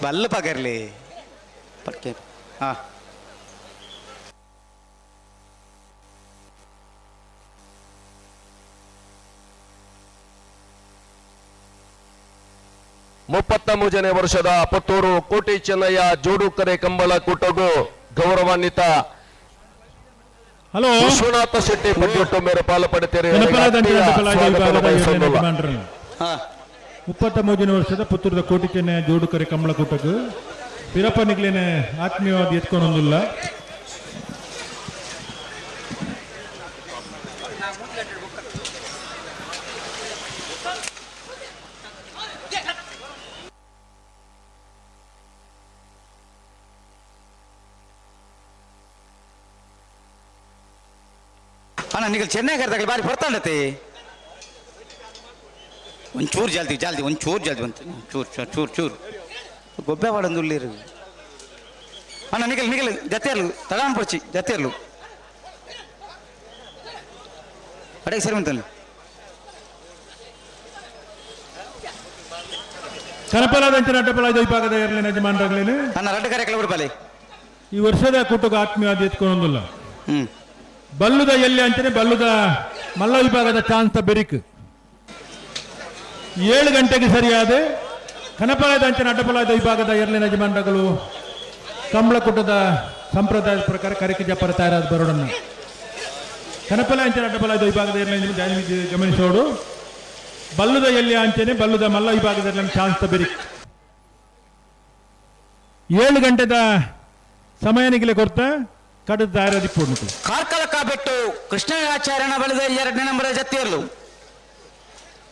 ಬಲ್ಲ ಪಗರ್ಲಿ ಪಕ್ಕೆ ಹಾ 33ನೇ ವರ್ಷದ ಪುತ್ತೂರು ಕೋಟಿ ಚೆನ್ನಯ್ಯ ಜೋಡುಕರೆ ಕಂಬಳ ಕೂಟಗೂ ಗೌರವಾನ್ವಿತ ಹಲೋ ವಿಶ್ವನಾಥ ಶೆಟ್ಟಿ ಪಡ್ಯೊಟ್ಟು ಮೇರೆ ಪಾಲು ಪಡೆತೀರಿ. 33ನೇ ವರ್ಷದ ಪುತ್ತೂರದ ಕೋಟಿ ಚೆನ್ನಯ್ಯ ಜೋಡುಕರೆ ಕಂಬಳ ಕೂಟಕ್ಕೂ ವೀರಪ್ಪ ನಿಗ್ಲೇನೆ ಆತ್ಮೀಯವಾಗಿ ಎತ್ಕೊಂಡೊಂದಿಲ್ಲ. ಅಣ್ಣ ನಿಗಲ್ ಚೆನ್ನೈ ಕರೆದಾಗ ಬಾರಿ ಬರ್ತಾಂಡತೆ. ಒಂಚೂರು ಜಲ್ದಿ ಜಲ್ದಿ, ಒಂಚೂರು ಜಲ್ದಿ ಬಂತು, ಚೂರು ಚೂರು ಚೂರು ಗೊಬ್ಬೆ ವಾಡೊಂದು ಉಳ್ಳೀರು. ಅಣ್ಣ ನಿಗಲ್ ನಿಗಲ್ ಜತೆಯರ್ಲು ತಡಾನ್ ಪೊಚ್ಚಿ ಜತೆಯರ್ಲು ಅಡಗೆ ಸರಿ ಬಂತಾನೆ. ಕನಪಲಾದಂಚಿನ ಅಡ್ಡಪಲಾದ ವಿಭಾಗದ ಎರಡನೇ ಯಜಮಾನರಾಗಲೇನು ಅಣ್ಣ ರಡ್ಡು ಕರೆ ಬಿಡ್ಬಾಲೆ. ಈ ವರ್ಷದ ಕೂಟಕ್ಕೆ ಆತ್ಮೀಯ ಎತ್ಕೊಂಡೊಂದಿಲ್ಲ. ಬಲ್ಲುದ ಎಲ್ಲಿ ಅಂಚನೆ ಬಲ್ಲುದ ಮಲ್ಲ ವಿಭಾಗದ ಚಾನ್ಸ್ ಬೆರಿಕ್ 7 ಗಂಟೆಗೆ ಸರಿಯಾದ ಕನಪಲಾದ ಅಂಚನೆ ಅಡ್ಡಪಲಾದ ವಿಭಾಗದ ಎರಡನೇ ಯಜಮಾನರುಗಳು ಕಂಬಳಕೂಟದ ಸಂಪ್ರದಾಯದ ಪ್ರಕಾರ ಕರೆಕೆ ಜಪ್ಪರ ತಯಾರಾದ ಬರೋಡನ್ನು ಕನಪಲ ಅಂಚನೆ ಅಡ್ಡಪಲಾದ ವಿಭಾಗದ ಎರಡನೇ ಗಮನಿಸೋಡು. ಬಲ್ಲುದ ಎಲ್ಲಿ ಅಂಚನೆ ಬಲ್ಲುದ ಮಲ್ಲ ವಿಭಾಗದ ಚಾನ್ಸ್ ಬೆರಿಕ್ 7 ಗಂಟೆದ ಸಮಯನಿಗೆ ಕೊರ್ತ ಕಡದ ತಯಾರಾದಿ ಪೂರ್ಣ. ಕಾರ್ಕಳಕ ಬೆಟ್ಟು ಕೃಷ್ಣಾಚಾರ್ಯನ ಬಳಿದ 2ನೇ ನಂಬರ್ ಜತ್ತಿಯರ್ಲು.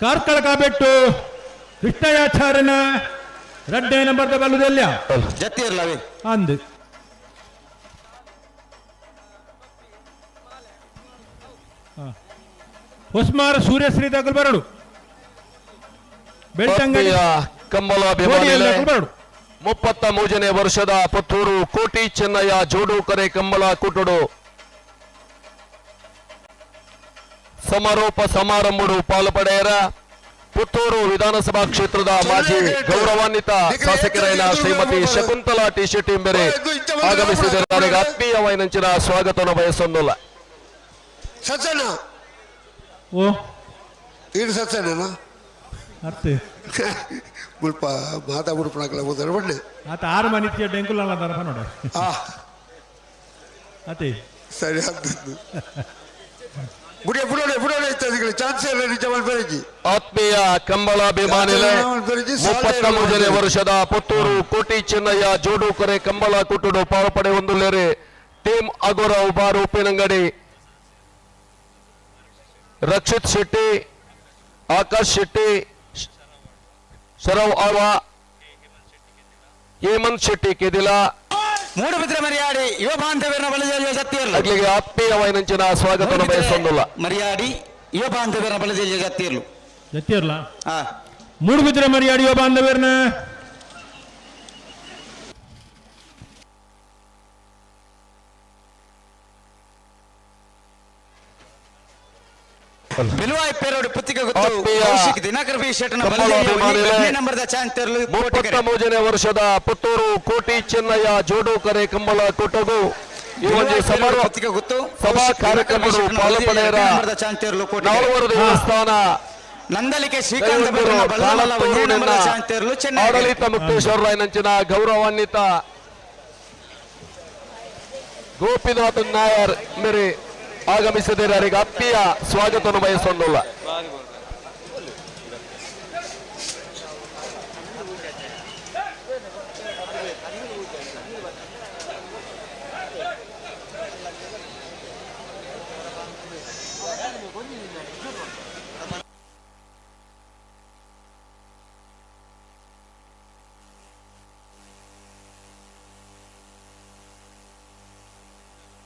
ಕಾರ್ಕಳಕ ಬೆಟ್ಟು ಕೃಷ್ಣಯಾಚಾರ್ಯನ 2ನೇ ನಂಬರ್ದ ಬಲ್ಲುದೆಲ್ಲ ಜತ್ತಿಯರ್ಲು ಅವೇ ಅಂದು. ಹೊಸ್ಮಾರ ಸೂರ್ಯಶ್ರೀ ದಾಖಲು ಬರಡು. ಬೆಳ್ತಂಗಡಿ ಕಂಬಳಾಭಿಮಾನಿಗಳೇ, ಬರಡು. 33ನೇ ವರ್ಷದ ಪುತ್ತೂರು ಕೋಟಿ ಚೆನ್ನಯ್ಯ ಜೋಡುಕರೆ ಕಂಬಳ ಕೂಟಡು ಸಮಾರೋಪ ಸಮಾರಂಭಡು ಪಾಲು ಪಡೆಯರ ಪುತ್ತೂರು ವಿಧಾನಸಭಾ ಕ್ಷೇತ್ರದ ಮಾಜಿ ಗೌರವಾನ್ವಿತ ಶಾಸಕರಾದ ಶ್ರೀಮತಿ ಶಕುಂತಲಾ ಟಿ ಶೆಟ್ಟಿ ಎಂಬರೆ ಆಗಮಿಸಿದ್ದಾರೆ. ಆತ್ಮೀಯ ವೈನಂಚಿನ ಸ್ವಾಗತವನ್ನು ಬಯಸೊಂದಿಲ್ಲ. ಸತ್ಯನ ಓ ಇದು ಸತ್ಯನ ಅತ್ತೆ ಮುಲ್ಪ ಮಾತಾ ಉಡುಪಣಕಲ ಹೋದರೆ ಬಣ್ಣೆ ಆತ 6 ಮನಿತ್ಯ ಡೆಂಕುಲ ದರಪ ನೋಡ ಅತೆ ಸರಿ ಆಗ್ತದೆ. ಬುಡಿಯ ಬುಡೋಡೆ ಬುಡೋಡೆ ಇತ್ಯಾದಿಗಳು ಚಾನ್ಸ್ ಇಲ್ಲ ನಿಜ ಮಲ್ಪೆರಜಿ. ಆತ್ಮೀಯ ಕಂಬಳಾಭಿಮಾನಿಗಳೇ, 33ನೇ ವರ್ಷದ ಪುತ್ತೂರು ಕೋಟಿ ಚೆನ್ನಯ್ಯ ಜೋಡುಕೊರೆ ಕಂಬಳ ಕೂಟಡು ಪಾಲು ಪಡೆಯೊಂದುಲ್ಲೇರೆ ಟೀಮ್ ಅಗೋರ ಉಬಾರು ಉಪ್ಪಿನಂಗಡಿ ರಕ್ಷಿತ್ ಶೆಟ್ಟಿ, ಆಕಾಶ್ ಶೆಟ್ಟಿ, ಶರವ್ ಆವಾ, ಹೇಮಂತ್ ಶೆಟ್ಟಿ ಕೆದಿಲ, ಮೂಡುಬಿದ್ರೆ ಮರ್ಯಾಡಿ ಯುವ ಬಾಂಧವ್ಯರ ಬಲಜೇಲಿಯ ಜತ್ತಿಯರ್ಲು. ಅಗ್ಲಿಗೆ ಆತ್ಮೀಯ ವೈನಂಚಿನ ಸ್ವಾಗತವನ್ನು ಬಯಸೊಂದಿಲ್ಲ. ಮರ್ಯಾಡಿ ಯುವ ಬಾಂಧವ್ಯರ ಬಲಜೇಲಿಯ ಜತ್ತಿಯರ್ಲು. ಜತ್ತಿಯರ್ಲ ಮೂಡುಬಿದ್ರೆ ಮರ್ಯಾಡಿ ಯುವ ಬಾಂಧವ್ಯರನ್ನ ಬಿಲುವಾಯ್ ಪೇರೋಡು ಪುತ್ತಿಗೆ ಗೊತ್ತು ಕೌಶಿಕ್ ದಿನಕರ್ ಬಿ ಶೆಟ್ಟನ ನಂಬರ್ದ ಚಾನ್ಸ್ 33ನೇ ವರ್ಷದ ಪುತ್ತೂರು ಕೋಟಿ ಚೆನ್ನಯ್ಯ ಜೋಡುಕರೆ ಕಂಬಳ ಕೂಟಗೂ ಈ ಒಂದು ಸಮಾರೋಹ ಸಭಾ ಕಾರ್ಯಕ್ರಮಗಳು ಪಾಲು ಪಡೆಯರ ನಾಲ್ವರು ದೇವಸ್ಥಾನ ನಂದಲಿಕೆ ಶ್ರೀಕಾಂತ ಆಡಳಿತ ಮುಕ್ತೇಶ್ವರ ರಾಯನಂಚಿನ ಗೌರವಾನ್ವಿತ ಗೋಪಿನಾಥ್ ನಾಯರ್ ಮೇರೆ ಆಗಮಿಸಿದರೆ ಅವರಿಗೆ ಆತ್ಮೀಯ ಸ್ವಾಗತವನ್ನು ಬಯಸೊಂದಿಲ್ಲ.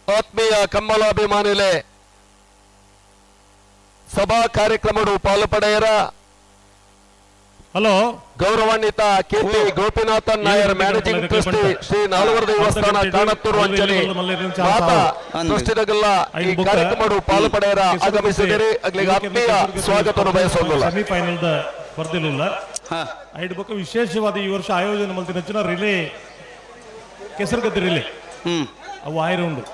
ಆತ್ಮೀಯ ಕಮ್ಮಲಾಭಿಮಾನಿಲೆ ಸಭಾ ಕಾರ್ಯಕ್ರಮಡು ಪಾಲು ಪಡೆಯರ ಹಲೋ ಗೌರವಾನ್ವಿತ K P Gopinathan Nair managing trustee Shri Nalvara ದೇವಸ್ಥಾನ ಕಾಣತ್ತೂರು ಅಂಚನೆ ಮಾತಾ ಟ್ರಸ್ಟಿದಗಲ್ಲ ಈ ಕಾರ್ಯಕ್ರಮಡು ಪಾಲು ಪಡೆಯರ ಆಗಮಿಸಿದರೆ ಅಗ್ಲಿಗೆ ಆತ್ಮೀಯ ಸ್ವಾಗತವನ್ನು ಬಯಸೋದಿಲ್ಲ. ಸೆಮಿಫೈನಲ್ ಬರ್ದಿಲ್ಲ ಐದು ಬೊಕ್ಕ ವಿಶೇಷವಾದ ಈ ವರ್ಷ ಆಯೋಜನೆ ಮಲ್ತಿನ ರಿಲೇ ಕೆಸರುಗದ್ದೆ ರಿಲೇ ಅವು ಆಯ್ರ ಉಂಡು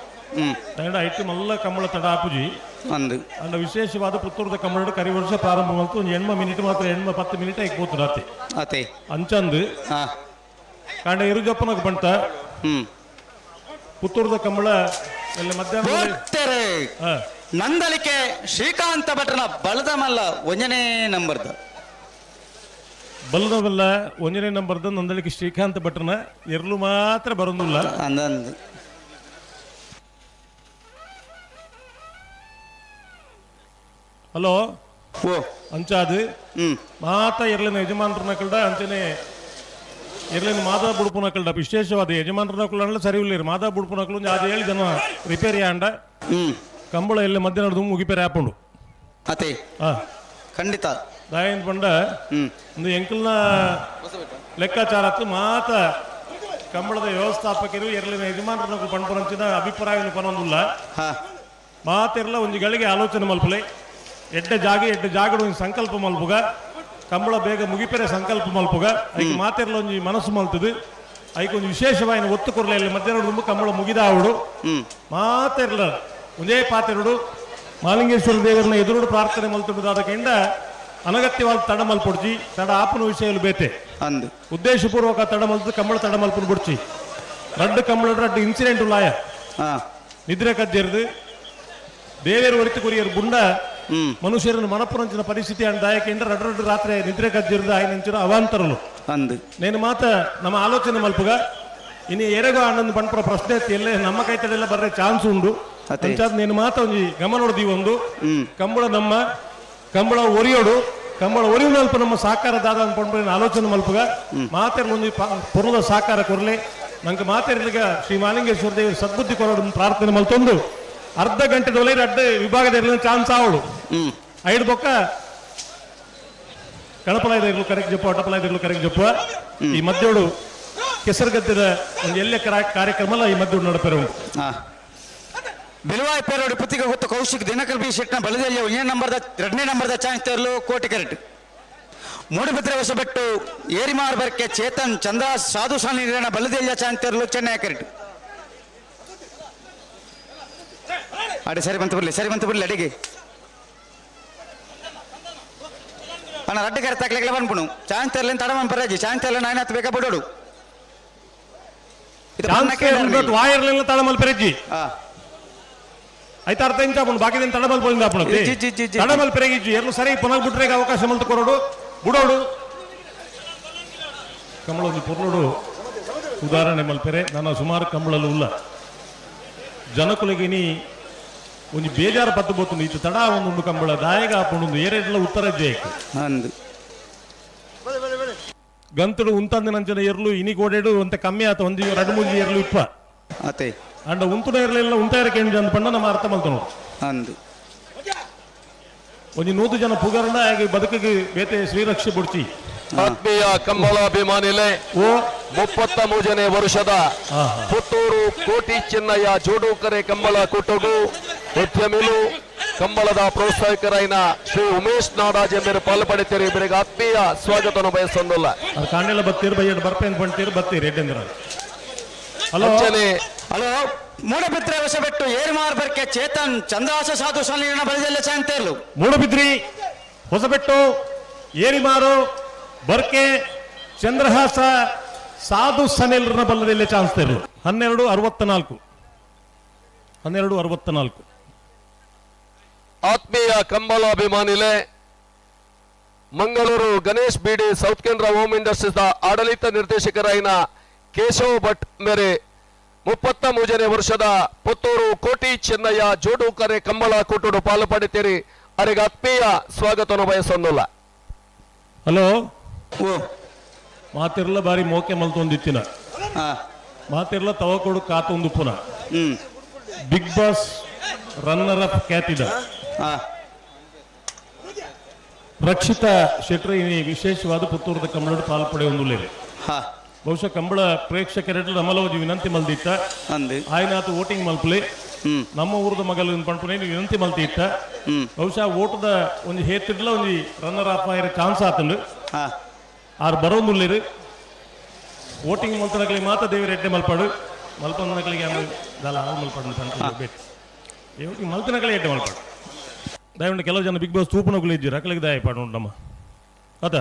ತಡ ಐಟು ಮಲ್ಲ ಕಂಬಳ ತಡ ಆಪುಜಿ ಅಂದು ಅಂಡ ವಿಶೇಷವಾದ ಪುತ್ತೂರದ ಕಂಬಳ ಕರಿ ವರ್ಷ ಪ್ರಾರಂಭ ಮಾಡ್ತು ಒಂದು 8 ಮಿನಿಟ್ ಮಾತ್ರ 8-10 ಮಿನಿಟ್ ಆಗಿ ಪೋತು ರಾತ್ರಿ ಅತೆ ಅಂಚಂದು ಕಾಂಡ ಇರುಜಪ್ಪನಗ ಬಂಟ ಪುತ್ತೂರದ ಕಂಬಳ ಎಲ್ಲ ಮಧ್ಯಾಹ್ನ ನಂದಲಿಕೆ ಶ್ರೀಕಾಂತ ಭಟ್ರನ ಬಳದ ಮಲ್ಲ ಒಂಜನೇ ನಂಬರ್ದ ಬಲ್ಲದ ಮಲ್ಲ ಒಂಜನೇ ನಂಬರ್ದ ನಂದಲಿಕೆ ಶ್ರೀಕಾಂತ ಭಟ್ರನ ಎರಲು ಮಾತ್ರ ಬರೋದಿಲ್ಲ ಅಂದಂದು. ಹಲೋ ಓ ಅಂಚಾದು ಮಾತ ಎರ್ಲಿನ ಯಜಮಾನ್ರನ ಕಲ್ಡ ಅಂಚನೆ ಎರ್ಲಿನ ಮಾತಾ ಬುಡುಪುನ ಕಲ್ಡ ವಿಶೇಷವಾದ ಯಜಮಾನ್ರನ ಕುಳ್ಳ ಸರಿ ಇಲ್ಲ ಮಾತಾ ಬುಡುಪುನ ಕಲ್ಲು ಅದು 7 ಜನ ರಿಪೇರಿ ಆಂಡ ಕಂಬಳ ಎಲ್ಲ ಮಧ್ಯಾಹ್ನದ ಮುಗಿಪೇರೆ ಆಪುಂಡು. ಅತೆ ಖಂಡಿತ ದಾಯನ್ ಪಂಡ ಒಂದು ಎಂಕಲ್ನ ಲೆಕ್ಕಾಚಾರ ಮಾತ ಕಂಬಳದ ವ್ಯವಸ್ಥಾಪಕರು ಎರಲಿನ ಯಜಮಾನರನ್ನ ಪಂಪರಂಚಿನ ಅಭಿಪ್ರಾಯವನ್ನು ಪನೊಂದುಲ್ಲ. ಮಾತೆರ್ಲ ಒಂಜಿ ಗಳಿಗೆ ಆಲೋಚನೆ ಮಲ್ಪಲೆ, ಎಡ್ಡೆ ಜಾಗ ಎಡ್ಡೆ ಜಾಗಡು ಒಂಜಿ ಸಂಕಲ್ಪ ಮಲ್ಪುಗ, ಕಂಬಳ ಬೇಗ ಮುಗಿಪೆರೆ ಸಂಕಲ್ಪ ಮಲ್ಪುಗ, ಐಕ್ ಮಾತೆರ್ಲ ಒಂಜಿ ಮನಸ್ಸು ಮಲ್ತದು, ಐಕ್ ಒಂಜಿ ವಿಶೇಷವಾಯಿನ ಒತ್ತು ಕೊರ್ಲೆ ಇಲ್ಲಿ ಮಧ್ಯಾಹ್ನ ಕಂಬಳ ಮುಗಿದಾವಡು. ಮಾತೆರ್ಲ ಒಂದೇ ಪಾತೆರುಡು ಮಾಲಿಂಗೇಶ್ವರ ದೇವರನ್ನ ಎದುರುಡು ಪ್ರಾರ್ಥನೆ ಮಲ್ತುಂಡು. ಅನಗತ್ಯವಾದ ತಡ ಮಲ್ಪೊಡ್ಚಿ, ತಡ ಆಪನ ವಿಷಯలు ಬೇತೆ ಅಂದು ಉದ್ದೇಶಪೂರ್ವಕ ತಡ ಮಲ್ತು ಕಂಬಳ ತಡ ಮಲ್ಪನ ಬುಡ್ಚಿ. ರಡ್ಡು ಕಂಬಳ ರಡ್ಡು ಇನ್ಸಿಡೆಂಟ್ ಲಾಯ ನಿದ್ರೆ ಕಜ್ಜೆರ್ದು ದೇವೇರು ಒರಿತು ಕೊರಿಯರು ಬುಂಡ ಮನುಷ್ಯರನ್ನು ಮನಪುರಂಚಿನ ಪರಿಸ್ಥಿತಿ ಅಂಡ್ ದಾಯಕೆಂಡ ರಡ್ಡು ರಡ್ಡು ರಾತ್ರಿ ನಿದ್ರೆ ಕಜ್ಜಿರ್ದು ಆಯ್ನಂಚಿನ ಅವಾಂತರಲು ಅಂದು నేను ಮಾತ ನಮ್ಮ ಆಲೋಚನೆ ಮಲ್ಪುಗ. ಇನ್ನು ಎರೆಗೋ ಅಣ್ಣನ ಪನ್ಪುರ ಪ್ರಶ್ನೆ ಎಲ್ಲೇ ನಮ್ಮ ಕೈತಡೆಲ್ಲ ಬರ್ರೆ ಚಾನ್ಸ್ ಉಂಡು. ಅಂಚಾದ್ నేను ಮಾತ ಒಂಜಿ ಗಮನ ಒಂದು ಕಂಬಳ ನಮ್ಮ ಕಂಬಳ ಒರಿಯೋಡು ಕಂಬಳ ಒರಿಯುನಲ್ಪ ನಮ್ಮ ಸಾಕಾರ ದಾದ ಪಂಡ್ರೆ ಆಲೋಚನೆ ಮಲ್ಪುಗ. ಮಾತೆರ್ಲ ಒಂಜಿ ಪೊರ್ಲದ ಸಾಕಾರ ಕೊರ್ಲೆ ನಂಗೆ ಮಾತೆರ್ಲಿಗ ಶ್ರೀ ಮಾಲಿಂಗೇಶ್ವರ ದೇವರು ಸದ್ಬುದ್ಧಿ ಕೊರಡು ಪ್ರಾರ್ಥನೆ ಮಲ್ತೊಂದು ಅರ್ಧ ಗಂಟೆ ದೊಲೆ ರಡ್ಡು ವಿಭಾಗದ ಚಾನ್ಸ್ ಆವಳು. ಐದು ಬೊಕ್ಕ ಕಣಪಲಾಯದರ್ಲು ಕರೆಕ್ಟ್ ಜಪ್ಪ ಅಟಪಲಾಯದರ್ಲು ಕರೆಕ್ಟ್ ಜಪ್ಪ. ಈ ಮಧ್ಯೋಡು ಕೆಸರುಗದ್ದದ ಒಂದು ಎಲ್ಲೆ ಕಾರ್ಯಕ್ರಮ ಈ ಮಧ್ಯೋಡು ನಡಪೆರ. ಬಿಲುವಾಯ್ ಪೇರೋಡು ಪುತ್ತಿಗೆ ಗೊತ್ತು ಕೌಶಿಕ್ ದಿನಕರ್ ಬಿ ಶೆಟ್ನ ಬಲದಲ್ಲಿ ಒಂದನೇ ನಂಬರ್ದ ಎರಡನೇ ನಂಬರ್ದ ಚಾನ್ಸ್ ತೇರಲು ಕೋಟಿ ಕರೆಟ್. ಮೂಡುಬಿದ್ರೆ ಹೊಸಬೆಟ್ಟು ಏರಿಮಾರ್ ಬರ್ಕೆ ಚೇತನ್ ಚಂದ್ರ ಸಾಧು ಸಾಲಿನ ಬಲದೆಲ್ಲ ಚಾನ್ಸ್ ತೇರಲು ಚೆನ್ನೈ ಕರೆಟ್. ಅಡಿ ಸರಿ ಬಂತು ಬಿಡ್ಲಿ, ಸರಿ ಬಂತು ಬಿಡ್ಲಿ ಅಡಿಗೆ ಅಣ್ಣ ರಡ್ಡು ಕರೆ ತಾಕ್ಲಿಕ್ಕೆ ಬಂದ್ಬಿಡು ಚಾನ್ಸ್ ತೇರ್ಲಿ ತಡ ಪರಾಜಿ ಚಾನ್ಸ್ ತೇರ್ಲಿ ನಾಯನ ಬೇಕಾ ಬಿಡೋಡು ವಾಯರ್ಲೆಲ್ಲ ತಡ ಮಲ್ಪೆರಜ್ಜಿ ಐತ ಅರ್ಧ ಇಂಚ ಆಪುಂಡು ಬಾಕಿ ತಡಮಲ್ ಪೋయింದ ಆಪುಂಡು ತಡಮಲ್ ಪೆರಗಿಜ್ಜು ಎರ್ಲು ಸರಿ ಪುನಃ ಬಿಟ್ರೆಗೆ ಅವಕಾಶ ಮಲ್ತು ಕೊರೋಡು ಬುಡೋಡು. ಕಂಬಳ ಒಂದು ಪೊರ್ಲುಡು ಉದಾಹರಣೆ ಮಲ್ಪೆರೆ ನನ್ನ ಸುಮಾರು ಕಂಬಳಲು ಉಲ್ಲ ಜನಕುಲಿಗೆ ನೀ ಒಂಜಿ ಬೇಜಾರು ಪತ್ತು ಬೋತುಂಡು ಇತ್ತು ತಡ ಒಂದುಂಡು ಕಂಬಳ ದಾಯಗ ಆಪುಂಡು ಏರೆಡ್ಲ ಉತ್ತರ ಜಯಕ್ ಗಂತುಡು ಉಂತಂದಿನಂಚಿನ ಎರ್ಲು ಇನಿ ಕೋಡೆಡು ಒಂತೆ ಕಮ್ಮಿ ಆತ ಒಂಜಿ ರಡ್ಡು ಮೂಜಿ ಎರ್ಲು ಇಪ್ಪ ಅತೆ ಅಂಡ ಉಂತುಡ ಇರಲಿಲ್ಲ ಉಂತಾರ ಕೇಂದ್ರ ಅಂತ ಪಂಡ ನಮ್ಮ ಅರ್ಥ ಮಲ್ತನು ಅಂದು ಒಂಜಿ 100 ಜನ ಪುಗರಂಡ ಹಾಗೆ ಬದುಕಿಗೆ ಬೇತೆ ಶ್ರೀರಕ್ಷೆ ಬುಡ್ಚಿ. ಆತ್ಮೀಯ ಕಂಬಳಾಭಿಮಾನಿಲೆ 33ನೇ ವರ್ಷದ ಪುತ್ತೂರು ಕೋಟಿ ಚೆನ್ನಯ್ಯ ಜೋಡುಕರೆ ಕಂಬಳ ಕೂಟಗು ಉದ್ಯಮಿಲು ಕಂಬಳದ ಪ್ರೋತ್ಸಾಹಕರಾಯಿನ ಶ್ರೀ ಉಮೇಶ್ ನಾಡಾಜ್ ಎಂಬರು ಪಾಲು ಪಡೆತೀರಿ. ಇವರಿಗೆ ಆತ್ಮೀಯ ಸ್ವಾಗತವನ್ನು ಬಯಸೊಂದಿಲ್ಲ. ಕಾಂಡೆಲ್ಲ ಬತ್ತೀರು ಬಯ್ಯಡ್ ಬರ್ಪೇನ್ ಪಂತೀರು ಬತ್ತೀರಿ ಎಡ್ಡೆಂದ್ರ. ಹಲೋ ಹಲೋ ಮೂಡಬಿದ್ರೆ ಹೊಸಬೆಟ್ಟು ಏರ್ಮಾರ್ ಬರ್ಕೆ ಚೇತನ್ ಚಂದ್ರಾಸ ಸಾಧು ಸಾಲಿನ ಬಲದಲ್ಲೇ ಚಾನ್ಸ್. ಮೂಡಬಿದ್ರಿ ಹೊಸಬೆಟ್ಟು ಏರಿಮಾರು ಬರ್ಕೆ ಚಂದ್ರಹಾಸ ಸಾಧು ಸನಿಲ್ರನ ಬಲ್ಲದಲ್ಲೇ ಚಾನ್ಸ್ ತೇರ್ಲು. 12:64 12:64. ಆತ್ಮೀಯ ಕಂಬಳಾಭಿಮಾನಿಲೆ Mangaluru Ganesh Beedi south Canara home industries ಆಡಳಿತ ನಿರ್ದೇಶಕರಾಯಿನ ಕೇಶವ ಭಟ್ ಮೇರೆ 33ನೇ ವರ್ಷದ ಪುತ್ತೂರು ಕೋಟಿ ಚೆನ್ನಯ್ಯ ಜೋಡುಕರೆ ಕಂಬಳ ಕೂಟುಡು ಪಾಲು ಪಡೆತೀರಿ. ಅವರಿಗೆ ಆತ್ಮೀಯ ಸ್ವಾಗತವನ್ನು ಬಯಸೊಂದಿಲ್ಲ. ಹಲೋ ಮಾತಿರ್ಲ ಬಾರಿ ಮೋಕೆ ಮಲ್ತೊಂದಿತ್ತಿನ ಮಾತಿರ್ಲ ತವಕೊಡು ಕಾತೊಂದು ಪುನಃ ಬಿಗ್ ಬಾಸ್ ರನ್ನರ್ ಅಪ್ ಖ್ಯಾತಿದ ರಕ್ಷಿತಾ ಶೆಟ್ರ್ ಈ ವಿಶೇಷವಾದ ಪುತ್ತೂರದ ಕಂಬಳಡು ಪಾಲು ಪಡೆಯೊಂದುಲ್ಲೇರು. ಬಹುಶಃ ಕಂಬಳ ಪ್ರೇಕ್ಷಕರೆಡ್ಲು ನಮ್ಮಲೋಜಿ ವಿನಂತಿ ಮಲ್ದಿತ್ತ ಆಯ್ನಾತು ವೋಟಿಂಗ್ ಮಲ್ಪಲೆ ನಮ್ಮ ಊರದ ಮಗಲು ಪಂಪುನೆ ವಿನಂತಿ ಮಲ್ತಿತ್ತ. ಬಹುಶಃ ಓಟದ ಒಂಜಿ ಹೇತಿಡ್ಲ ಒಂಜಿ ರನ್ನರ್ ಅಪ್ ಆಯಿರ ಚಾನ್ಸ್ ಆತಂಡು ಆರ್ ಬರೋಂದುಲ್ಲೇರು. ವೋಟಿಂಗ್ ಮಲ್ತನಕಲಿ ಮಾತ ದೇವರ ಎಡ್ಡೆ ಮಲ್ಪಾಡು ಮಲ್ಪಂದನಕಲಿಗೆ ದಾಲ ಹಾವು ಮಲ್ಪಾಡು ಪಂಪ ಬೇಕು ಮಲ್ತನಕಲಿ ಎಡ್ಡೆ ಮಲ್ಪಾಡು. ದಯವಿಟ್ಟು ಕೆಲವು ಜನ ಬಿಗ್ ಬಾಸ್ ತೂಪನಕುಲು ಇಜ್ಜಿರು ಅಕಲಿಗೆ ದಯ ಪಾಡು ಉಂಟಮ್ಮ ಅತ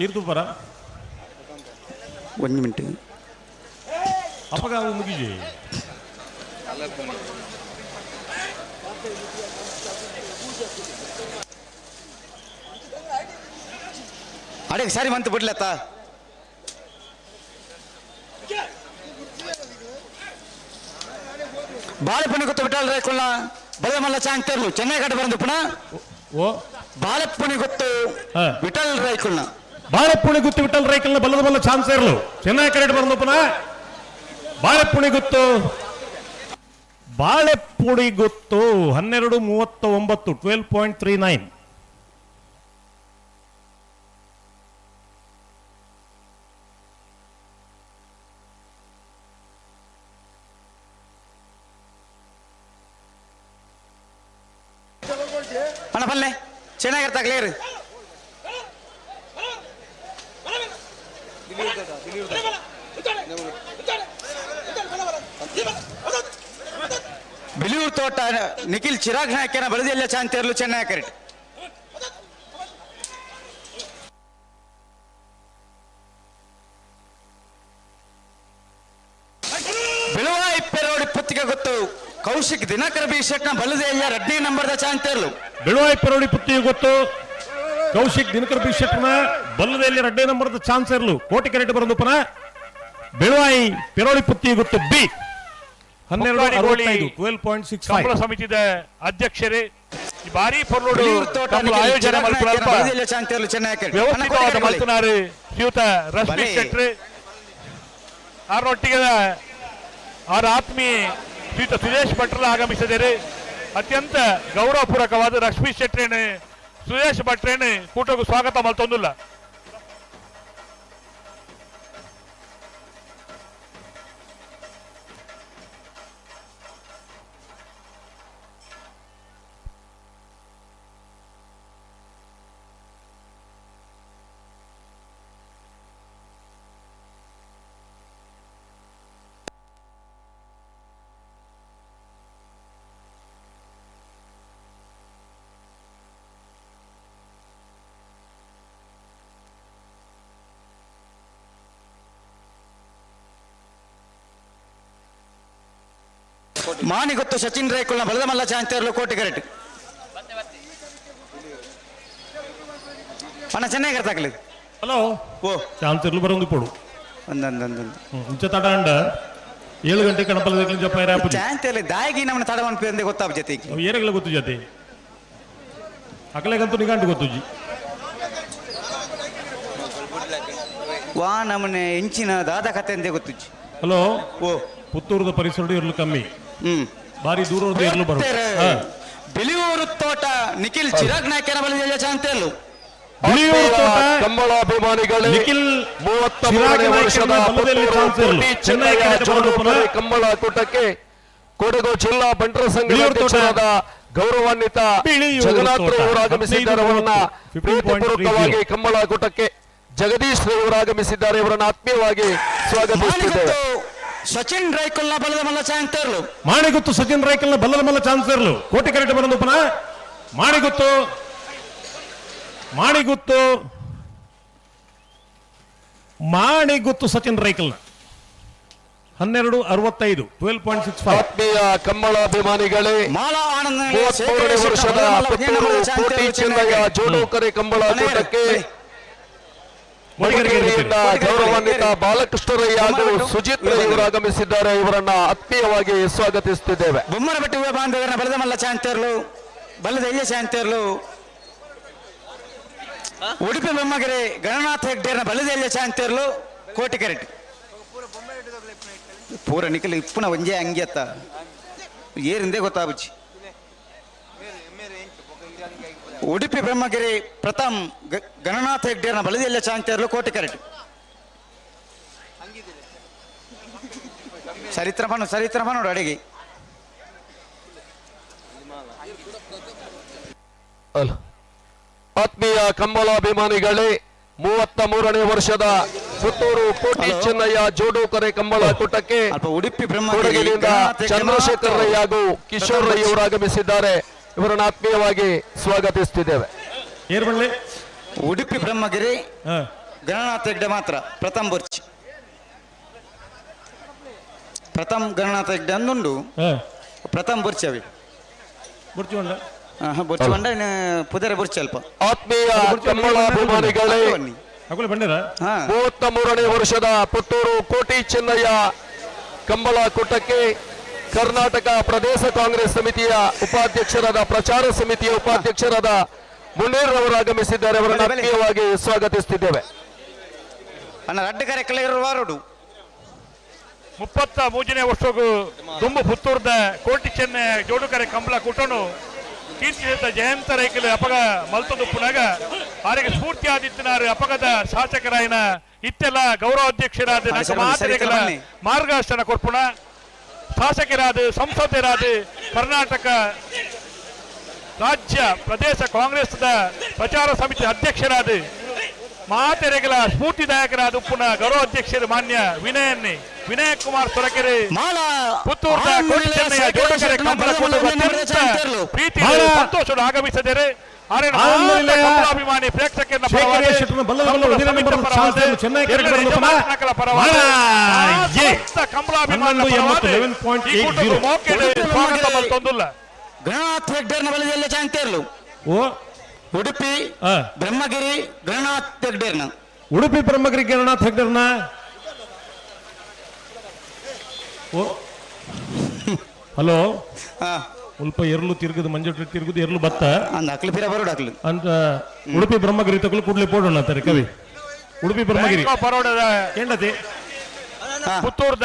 ಈರ್ ತೂಪರ ಒಂದು ಮಿನಿಟ್ ಅಪ್ಪಗ ಅವು ಮುಗಿಜಿ ಅಡಿಗೆ ಸರಿ ಮಂತ್ ಬಿಡ್ಲತ್ತ ಬಾಳೆಪಣ್ಣು ಗೊತ್ತು ಬಿಟ್ಟಾಳ ಕುಲ್ಲ ಬಲೆ ಮಲ್ಲ ಚಾಂಗ್ ತೇರ್ಲು ಚೆನ್ನೈ ಕಡೆ ಬಂದು ಪುನಃ ಓ ಬಾಳೆಪ್ಪಣಿ ಗೊತ್ತು ವಿಠಲ್ ರೈಕುಲ್ನ ಬಾಳೆಪ್ಪುಣಿ ಗುತ್ತು ವಿಠಲ್ ರೈಕಲ್ನ ಬಲ್ಲದ ಬಲ್ಲ ಚಾನ್ಸ್ ಇರಲು ಚೆನ್ನೈ ಕರೆಕ್ಟ್ ಬಂದು ಪುನಃ ಬಾಳೆಪ್ಪುಣಿ ಗುತ್ತು ಬಾಳೆಪುಡಿ ಗೊತ್ತು 12:39 12.39. ಅಣ್ಣ ಬಲ್ಲೆ ಚೆನ್ನಾಗಿರ್ತಾಗ್ಲೇರಿ. ಬಿಳಿಯೂರು ತೋಟ ನಿಖಿಲ್ ಚಿರಾಗ್ ನಾಯಕನ ಬಲದೆಲ್ಲ ಚಾಂತಿರ್ಲು ಚೆನ್ನಾಗಿ ಕರೆಕ್ಟ್. ಬಿಳುವಾಯಿ ಪೆರೋಡಿ ಪುತ್ತಿಗೆ ಗೊತ್ತು ಕೌಶಿಕ್ ದಿನಕರ ಬಿ ಶೆಟ್ನ ಬಲದೆಲ್ಲ ಎರಡನೇ ನಂಬರ್ದ ಚಾಂತಿರ್ಲು. ಬಿಳುವಾಯಿ ಪೆರೋಡಿ ಪುತ್ತಿಗೆ ಗೊತ್ತು ಕೌಶಿಕ್ ದಿನಕರ ಬಿ ಶೆಟ್ನ ಬಲ್ಲದೆಯಲ್ಲಿ ಎರಡನೇ ನಂಬರ್ದ ಚಾನ್ಸ್ ಇರಲು ಕೋಟಿ ಕರೆಕ್ಟ್ ಬರೋದಪ್ಪನ ಬೆಳುವಾಯಿ ಪೆರೋಡಿ ಪುತ್ತಿಗೆ ಗೊತ್ತು ಬಿ 12:65 12.65. ಕಂಬಳ ಸಮಿತಿದ ಅಧ್ಯಕ್ಷರೇ ಈ ಬಾರಿ ಪೊರ್ಲೋಡು ಕಂಬಳ ಆಯೋಜನೆ ಮಲ್ಪುನಲ್ಪ ವ್ಯವಸ್ಥಿತವಾದ ಮಲ್ತುನಾರು ಶ್ರೀಯುತ ರಶ್ಮಿ ಶೆಟ್ರು ಆರೊಟ್ಟಿಗೆ ಆರ ಆತ್ಮೀಯ ಶ್ರೀಯುತ ಸುರೇಶ್ ಭಟ್ರಲ್ಲ ಆಗಮಿಸಿದರೆ ಅತ್ಯಂತ ಗೌರವಪೂರ್ವಕವಾದ ರಶ್ಮಿ ಶೆಟ್ರೇನು ಸುರೇಶ್ ಭಟ್ರೇನು ಕೂಟಕ್ಕೂ ಸ್ವಾಗತ ಮಲ್ತೊಂದುಲ್ಲ. ಮಾನಿ ಗೊತ್ತು ಸಚಿನ್ ರೈಕುಲ್ನ ಬಲದ ಮಲ್ಲ ಚಾಂತಿರ್ಲು ಕೋಟಿ ಕರೆಕ್ಟ್. ಅಣ್ಣ ಚೆನ್ನಾಗಿ ಅರ್ಥ ಹಲೋ ಓ ಚಾನ್ಸ್ ಬರೋದು ಪೋಡು ಒಂದೊಂದೊಂದು ಇಂಚ ತಡ ಅಂಡ 7 ಗಂಟೆ ಕಣಪಲ ಜಪ್ಪ ಚಾಂತಿರ್ಲಿ ದಾಯಿಗಿ ನಮ್ಮನ್ನ ತಡ ಅನ್ಪಿ ಗೊತ್ತಾಗ ಜೊತೆ ಏರೆಗಳ ಗೊತ್ತು ಜೊತೆ ಅಕಲೆಗಂತೂ ನಿಗಂಟು ಗೊತ್ತು ಜಿ ವಾ ನಮ್ಮನೆ ಇಂಚಿನ ದಾದ ಕತೆ ಅಂದೇ ಗೊತ್ತು ಹಲೋ ಓ ಪುತ್ತೂರದ ಪರಿಸರ ಇರಲು ಕಮ್ಮಿ ಬಾರಿ ದೂರದ ಇರಲು ಬರುತ್ತೆ. ಬಿಳಿಯೂರು ತೋಟ ನಿಖಿಲ್ ಚಿರಾಗ್ ನಾಯಕನ ಬಳಿ ಚಾಂತಿರ್ಲು. ಬಿಳಿಯೂರು ತೋಟ ಕಂಬಳಾಭಿಮಾನಿಗಳೇ ನಿಖಿಲ್ 33ನೇ ವರ್ಷದ ಕಂಬಳ ಕೂಟಕ್ಕೆ ಕೊಡಗು ಜಿಲ್ಲಾ ಬಂಟರ ಸಂಘದ ಅಧ್ಯಕ್ಷರಾದ ಗೌರವಾನ್ವಿತ ಜಗನ್ನಾಥ್ ರವರು ಆಗಮಿಸಿದ್ದಾರೆ. ಅವರನ್ನ ಪ್ರೀತಿಪೂರ್ವಕವಾಗಿ ಕಂಬಳ ಕೂಟಕ್ಕೆ ಜಗದೀಶ್ ರವರು ಆಗಮಿಸಿದ್ದಾರೆ. ಇವರನ್ನು ಆತ್ಮೀಯವಾಗಿ ಸ್ವಾಗತಿಸುತ್ತಿದ್ದೇವೆ. ಸಚಿನ್ ರೈಕಲ್ನ ಬಲದ ಮಲ್ಲ ಚಾನ್ಸರ್ಲು. ಮಾಣಿಗುತ್ತು ಸಚಿನ್ ರೈಕಲ್ನ ಬಲದ ಮಲ್ಲ ಚಾನ್ಸರ್ಲು ಕೋಟಿ ಕರೆಕ್ಟ್ ಬರೋದಪ್ಪನ ಮಾಣಿಗುತ್ತು ಮಾಣಿಗುತ್ತು ಮಾಣಿಗುತ್ತು ಸಚಿನ್ ರೈಕಲ್ನ 12:65 12.65. ಆತ್ಮೀಯ ಕಂಬಳಾಭಿಮಾನಿಗಳೇ ಮಾಲಾ ಆನಂದ 33ನೇ ವರ್ಷದ ಪುತ್ತೂರು ಕೋಟಿ ಚೆನ್ನಯ್ಯ ಜೋಡುಕರೆ ಕಂಬಳ ಕೂಟಕ್ಕೆ ಮಡಿಕೇರಿಯಿಂದ ಗೌರವಾನ್ವಿತ ಬಾಲಕೃಷ್ಣರಯ್ಯ ಹಾಗೂ ಸುಜಿತ್ ರೈ ಇವರು ಆಗಮಿಸಿದ್ದಾರೆ. ಇವರನ್ನ ಆತ್ಮೀಯವಾಗಿ ಸ್ವಾಗತಿಸುತ್ತಿದ್ದೇವೆ. ಬೊಮ್ಮನಬೆಟ್ಟು ಬಾಂಧವರನ್ನ ಬಲದ ಮಲ್ಲ ಚಾಂತೇರ್ಲು ಬಲದ ಎಯ್ಯ ಚಾಂತೇರ್ಲು ಉಡುಪಿ ಬೊಮ್ಮಗೆರೆ ಗಣನಾಥ ಹೆಗ್ಡೇರ್ನ ಬಲದ ಎಯ್ಯ ಚಾಂತೇರ್ಲು ಕೋಟಿ ಕರೆಟ್ ಪೂರ ನಿಖಲ್ ಇಪ್ಪುನ ಒಂಜೇ ಅಂಗಿ ಅತ್ತ ಏರಿಂದೇ ಗೊತ್ತಾಬುಚ್ಚಿ. ಉಡುಪಿ ಬ್ರಹ್ಮಗಿರಿ ಪ್ರಥಮ್ ಗಣನಾಥ ಹೆಗ್ಡೇರ್ನ ಬಲದೆಲ್ಲ ಚಾಂತೇರ್ಲು ಕೋಟಿ ಕರೆಟ್. ಸರಿತ್ರ ಸರಿತ್ರ ನೋಡು ಅಡಿಗೆ. ಆತ್ಮೀಯ ಕಂಬಳಾಭಿಮಾನಿಗಳೇ 33ನೇ ವರ್ಷದ ಪುತ್ತೂರು ಕೋಟಿ ಚೆನ್ನಯ್ಯ ಜೋಡುಕರೆ ಕಂಬಳ ಕೂಟಕ್ಕೆ ಉಡುಪಿ ಕೊಡಗಿನಿಂದ ಚಂದ್ರಶೇಖರ್ ರೈ ಹಾಗೂ ಕಿಶೋರ್ ರೈ ಇವರು ಆಗಮಿಸಿದ್ದಾರೆ. ಇವರನ್ನು ಆತ್ಮೀಯವಾಗಿ ಸ್ವಾಗತಿಸುತ್ತಿದ್ದೇವೆ. ಉಡುಪಿ ಬ್ರಹ್ಮಗಿರಿ ಗಣನಾಥ ಹೆಗ್ಡೆ ಮಾತ್ರ ಪ್ರಥಮ್ ಬುರ್ಚ್ ಪ್ರಥಮ್ ಗಣನಾಥ ಹೆಗ್ಡೆ ಅಂದುಂಡು ಪ್ರಥಮ್ ಬುರ್ಚಿ ಅವಿ ಬುರ್ಚಿ ಬಂಡ ಪುದರೆ ಬುರ್ಚಿ ಅಲ್ಪ. ಆತ್ಮೀಯ ಕಂಬಳಾಭಿಮಾನಿಗಳೇ 33ನೇ ವರ್ಷದ ಪುತ್ತೂರು ಕೋಟಿ ಚೆನ್ನಯ್ಯ ಕಂಬಳ ಕೂಟಕ್ಕೆ ಕರ್ನಾಟಕ ಪ್ರದೇಶ ಕಾಂಗ್ರೆಸ್ ಸಮಿತಿಯ ಉಪಾಧ್ಯಕ್ಷರಾದ ಪ್ರಚಾರ ಸಮಿತಿಯ ಉಪಾಧ್ಯಕ್ಷರಾದ ಮುನೀರ್ ರವರು ಆಗಮಿಸಿದ್ದಾರೆ. ಅವರನ್ನು ಆತ್ಮೀಯವಾಗಿ ಸ್ವಾಗತಿಸುತ್ತಿದ್ದೇವೆ. ಅಣ್ಣ ರಡ್ಡು ಕರೆಕಲ ಇರುವಾರುಡು 33ನೇ ವರ್ಷಗೂ ದುಂಬು ಪುತ್ತೂರ್ದ ಕೋಟಿ ಚೆನ್ನೆ ಜೋಡುಕರೆ ಕಂಬಳ ಕೂಟನು ಕೀರ್ತಿಸಿದ ಜಯಂತ ರೈಕಲು ಅಪಗ ಮಲ್ತೊಂದುಪ್ಪುನಾಗ ಆರಿಗೆ ಸ್ಫೂರ್ತಿ ಆದಿತ್ಯನಾರು ಅಪಗದ ಶಾಸಕರಾಯನ ಇತ್ತೆಲ್ಲ ಗೌರವಾಧ್ಯಕ್ಷರಾದ ಮಾತೆರೆಗಳ ಮಾರ್ಗದರ್ಶನ ಕೊರ್ಪುಣ ಶಾಸಕರಾದ ಸಂಸದರಾದ ಕರ್ನಾಟಕ ರಾಜ್ಯ ಪ್ರದೇಶ ಕಾಂಗ್ರೆಸ್ದ ಪ್ರಚಾರ ಸಮಿತಿ ಅಧ್ಯಕ್ಷರಾದ ಮಾತೆರೆಗಳ ಸ್ಫೂರ್ತಿದಾಯಕರಾದ ಉಪ್ಪುನ ಗೌರವ ಅಧ್ಯಕ್ಷರು ಮಾನ್ಯ ವಿನಯನ್ನೇ ವಿನಯ ಕುಮಾರ್ ಸೊರಕೆರೆ ಪುತ್ತೂರ್ದ ಕೋಟಿ ಚೆನ್ನಯ್ಯ ಜೋಡುಕರೆ ಕಂಬಳ ಕೂಟದ ಅತ್ಯಂತ ಪ್ರೀತಿ ಸಂತೋಷದ ಆಗಮಿಸಿದರೆ ಕಮಲಾಭಿಮಾನಿ ಪ್ರೇಕ್ಷಕರ ಪರವಾಗಿ ಪರವಾಗಿ ಕಮಲಾಭಿಮಾನಿ ಈ ಕೂಟದ ಮೋಕೆಡೆ ಸ್ವಾಗತ ಮಲ್ತೊಂದುಲ್ಲ. ಗಣನಾಥ್ ಹೆಗ್ಡೇರ್ನ ಬಲದಲ್ಲಿ ಚಾಂತೇರ್ಲು. ಓ ಉಡುಪಿ ಬ್ರಹ್ಮಗಿರಿ ಗಣನಾಥ್ ಹೆಗ್ಡೇರ್ನ. ಉಡುಪಿ ಬ್ರಹ್ಮಗಿರಿ ಗಣನಾಥ್ ಹೆಗ್ಡೇರ್ನ. ಓ ಹಲೋ, ಸ್ವಲ್ಪ ಎರ್ಲು ತಿರುಗದು ಮಂಜು ತಿರುಗುದು ಎರ್ಲು ಬತ್ತ ಅಕ್ಲು ಪಿರ ಬರೋಡು ಅಕ್ಲು ಅಂತ ಉಡುಪಿ ಬ್ರಹ್ಮಗಿರಿ ತಗೊಳ್ಳು ಕೂಡ್ಲೆ ಪೋಡೋಣ ಅಂತಾರೆ ಕವಿ. ಉಡುಪಿ ಬ್ರಹ್ಮಗಿರಿ ಬರೋಡದ ಕೇಂಡತಿ ಪುತ್ತೂರ್ದ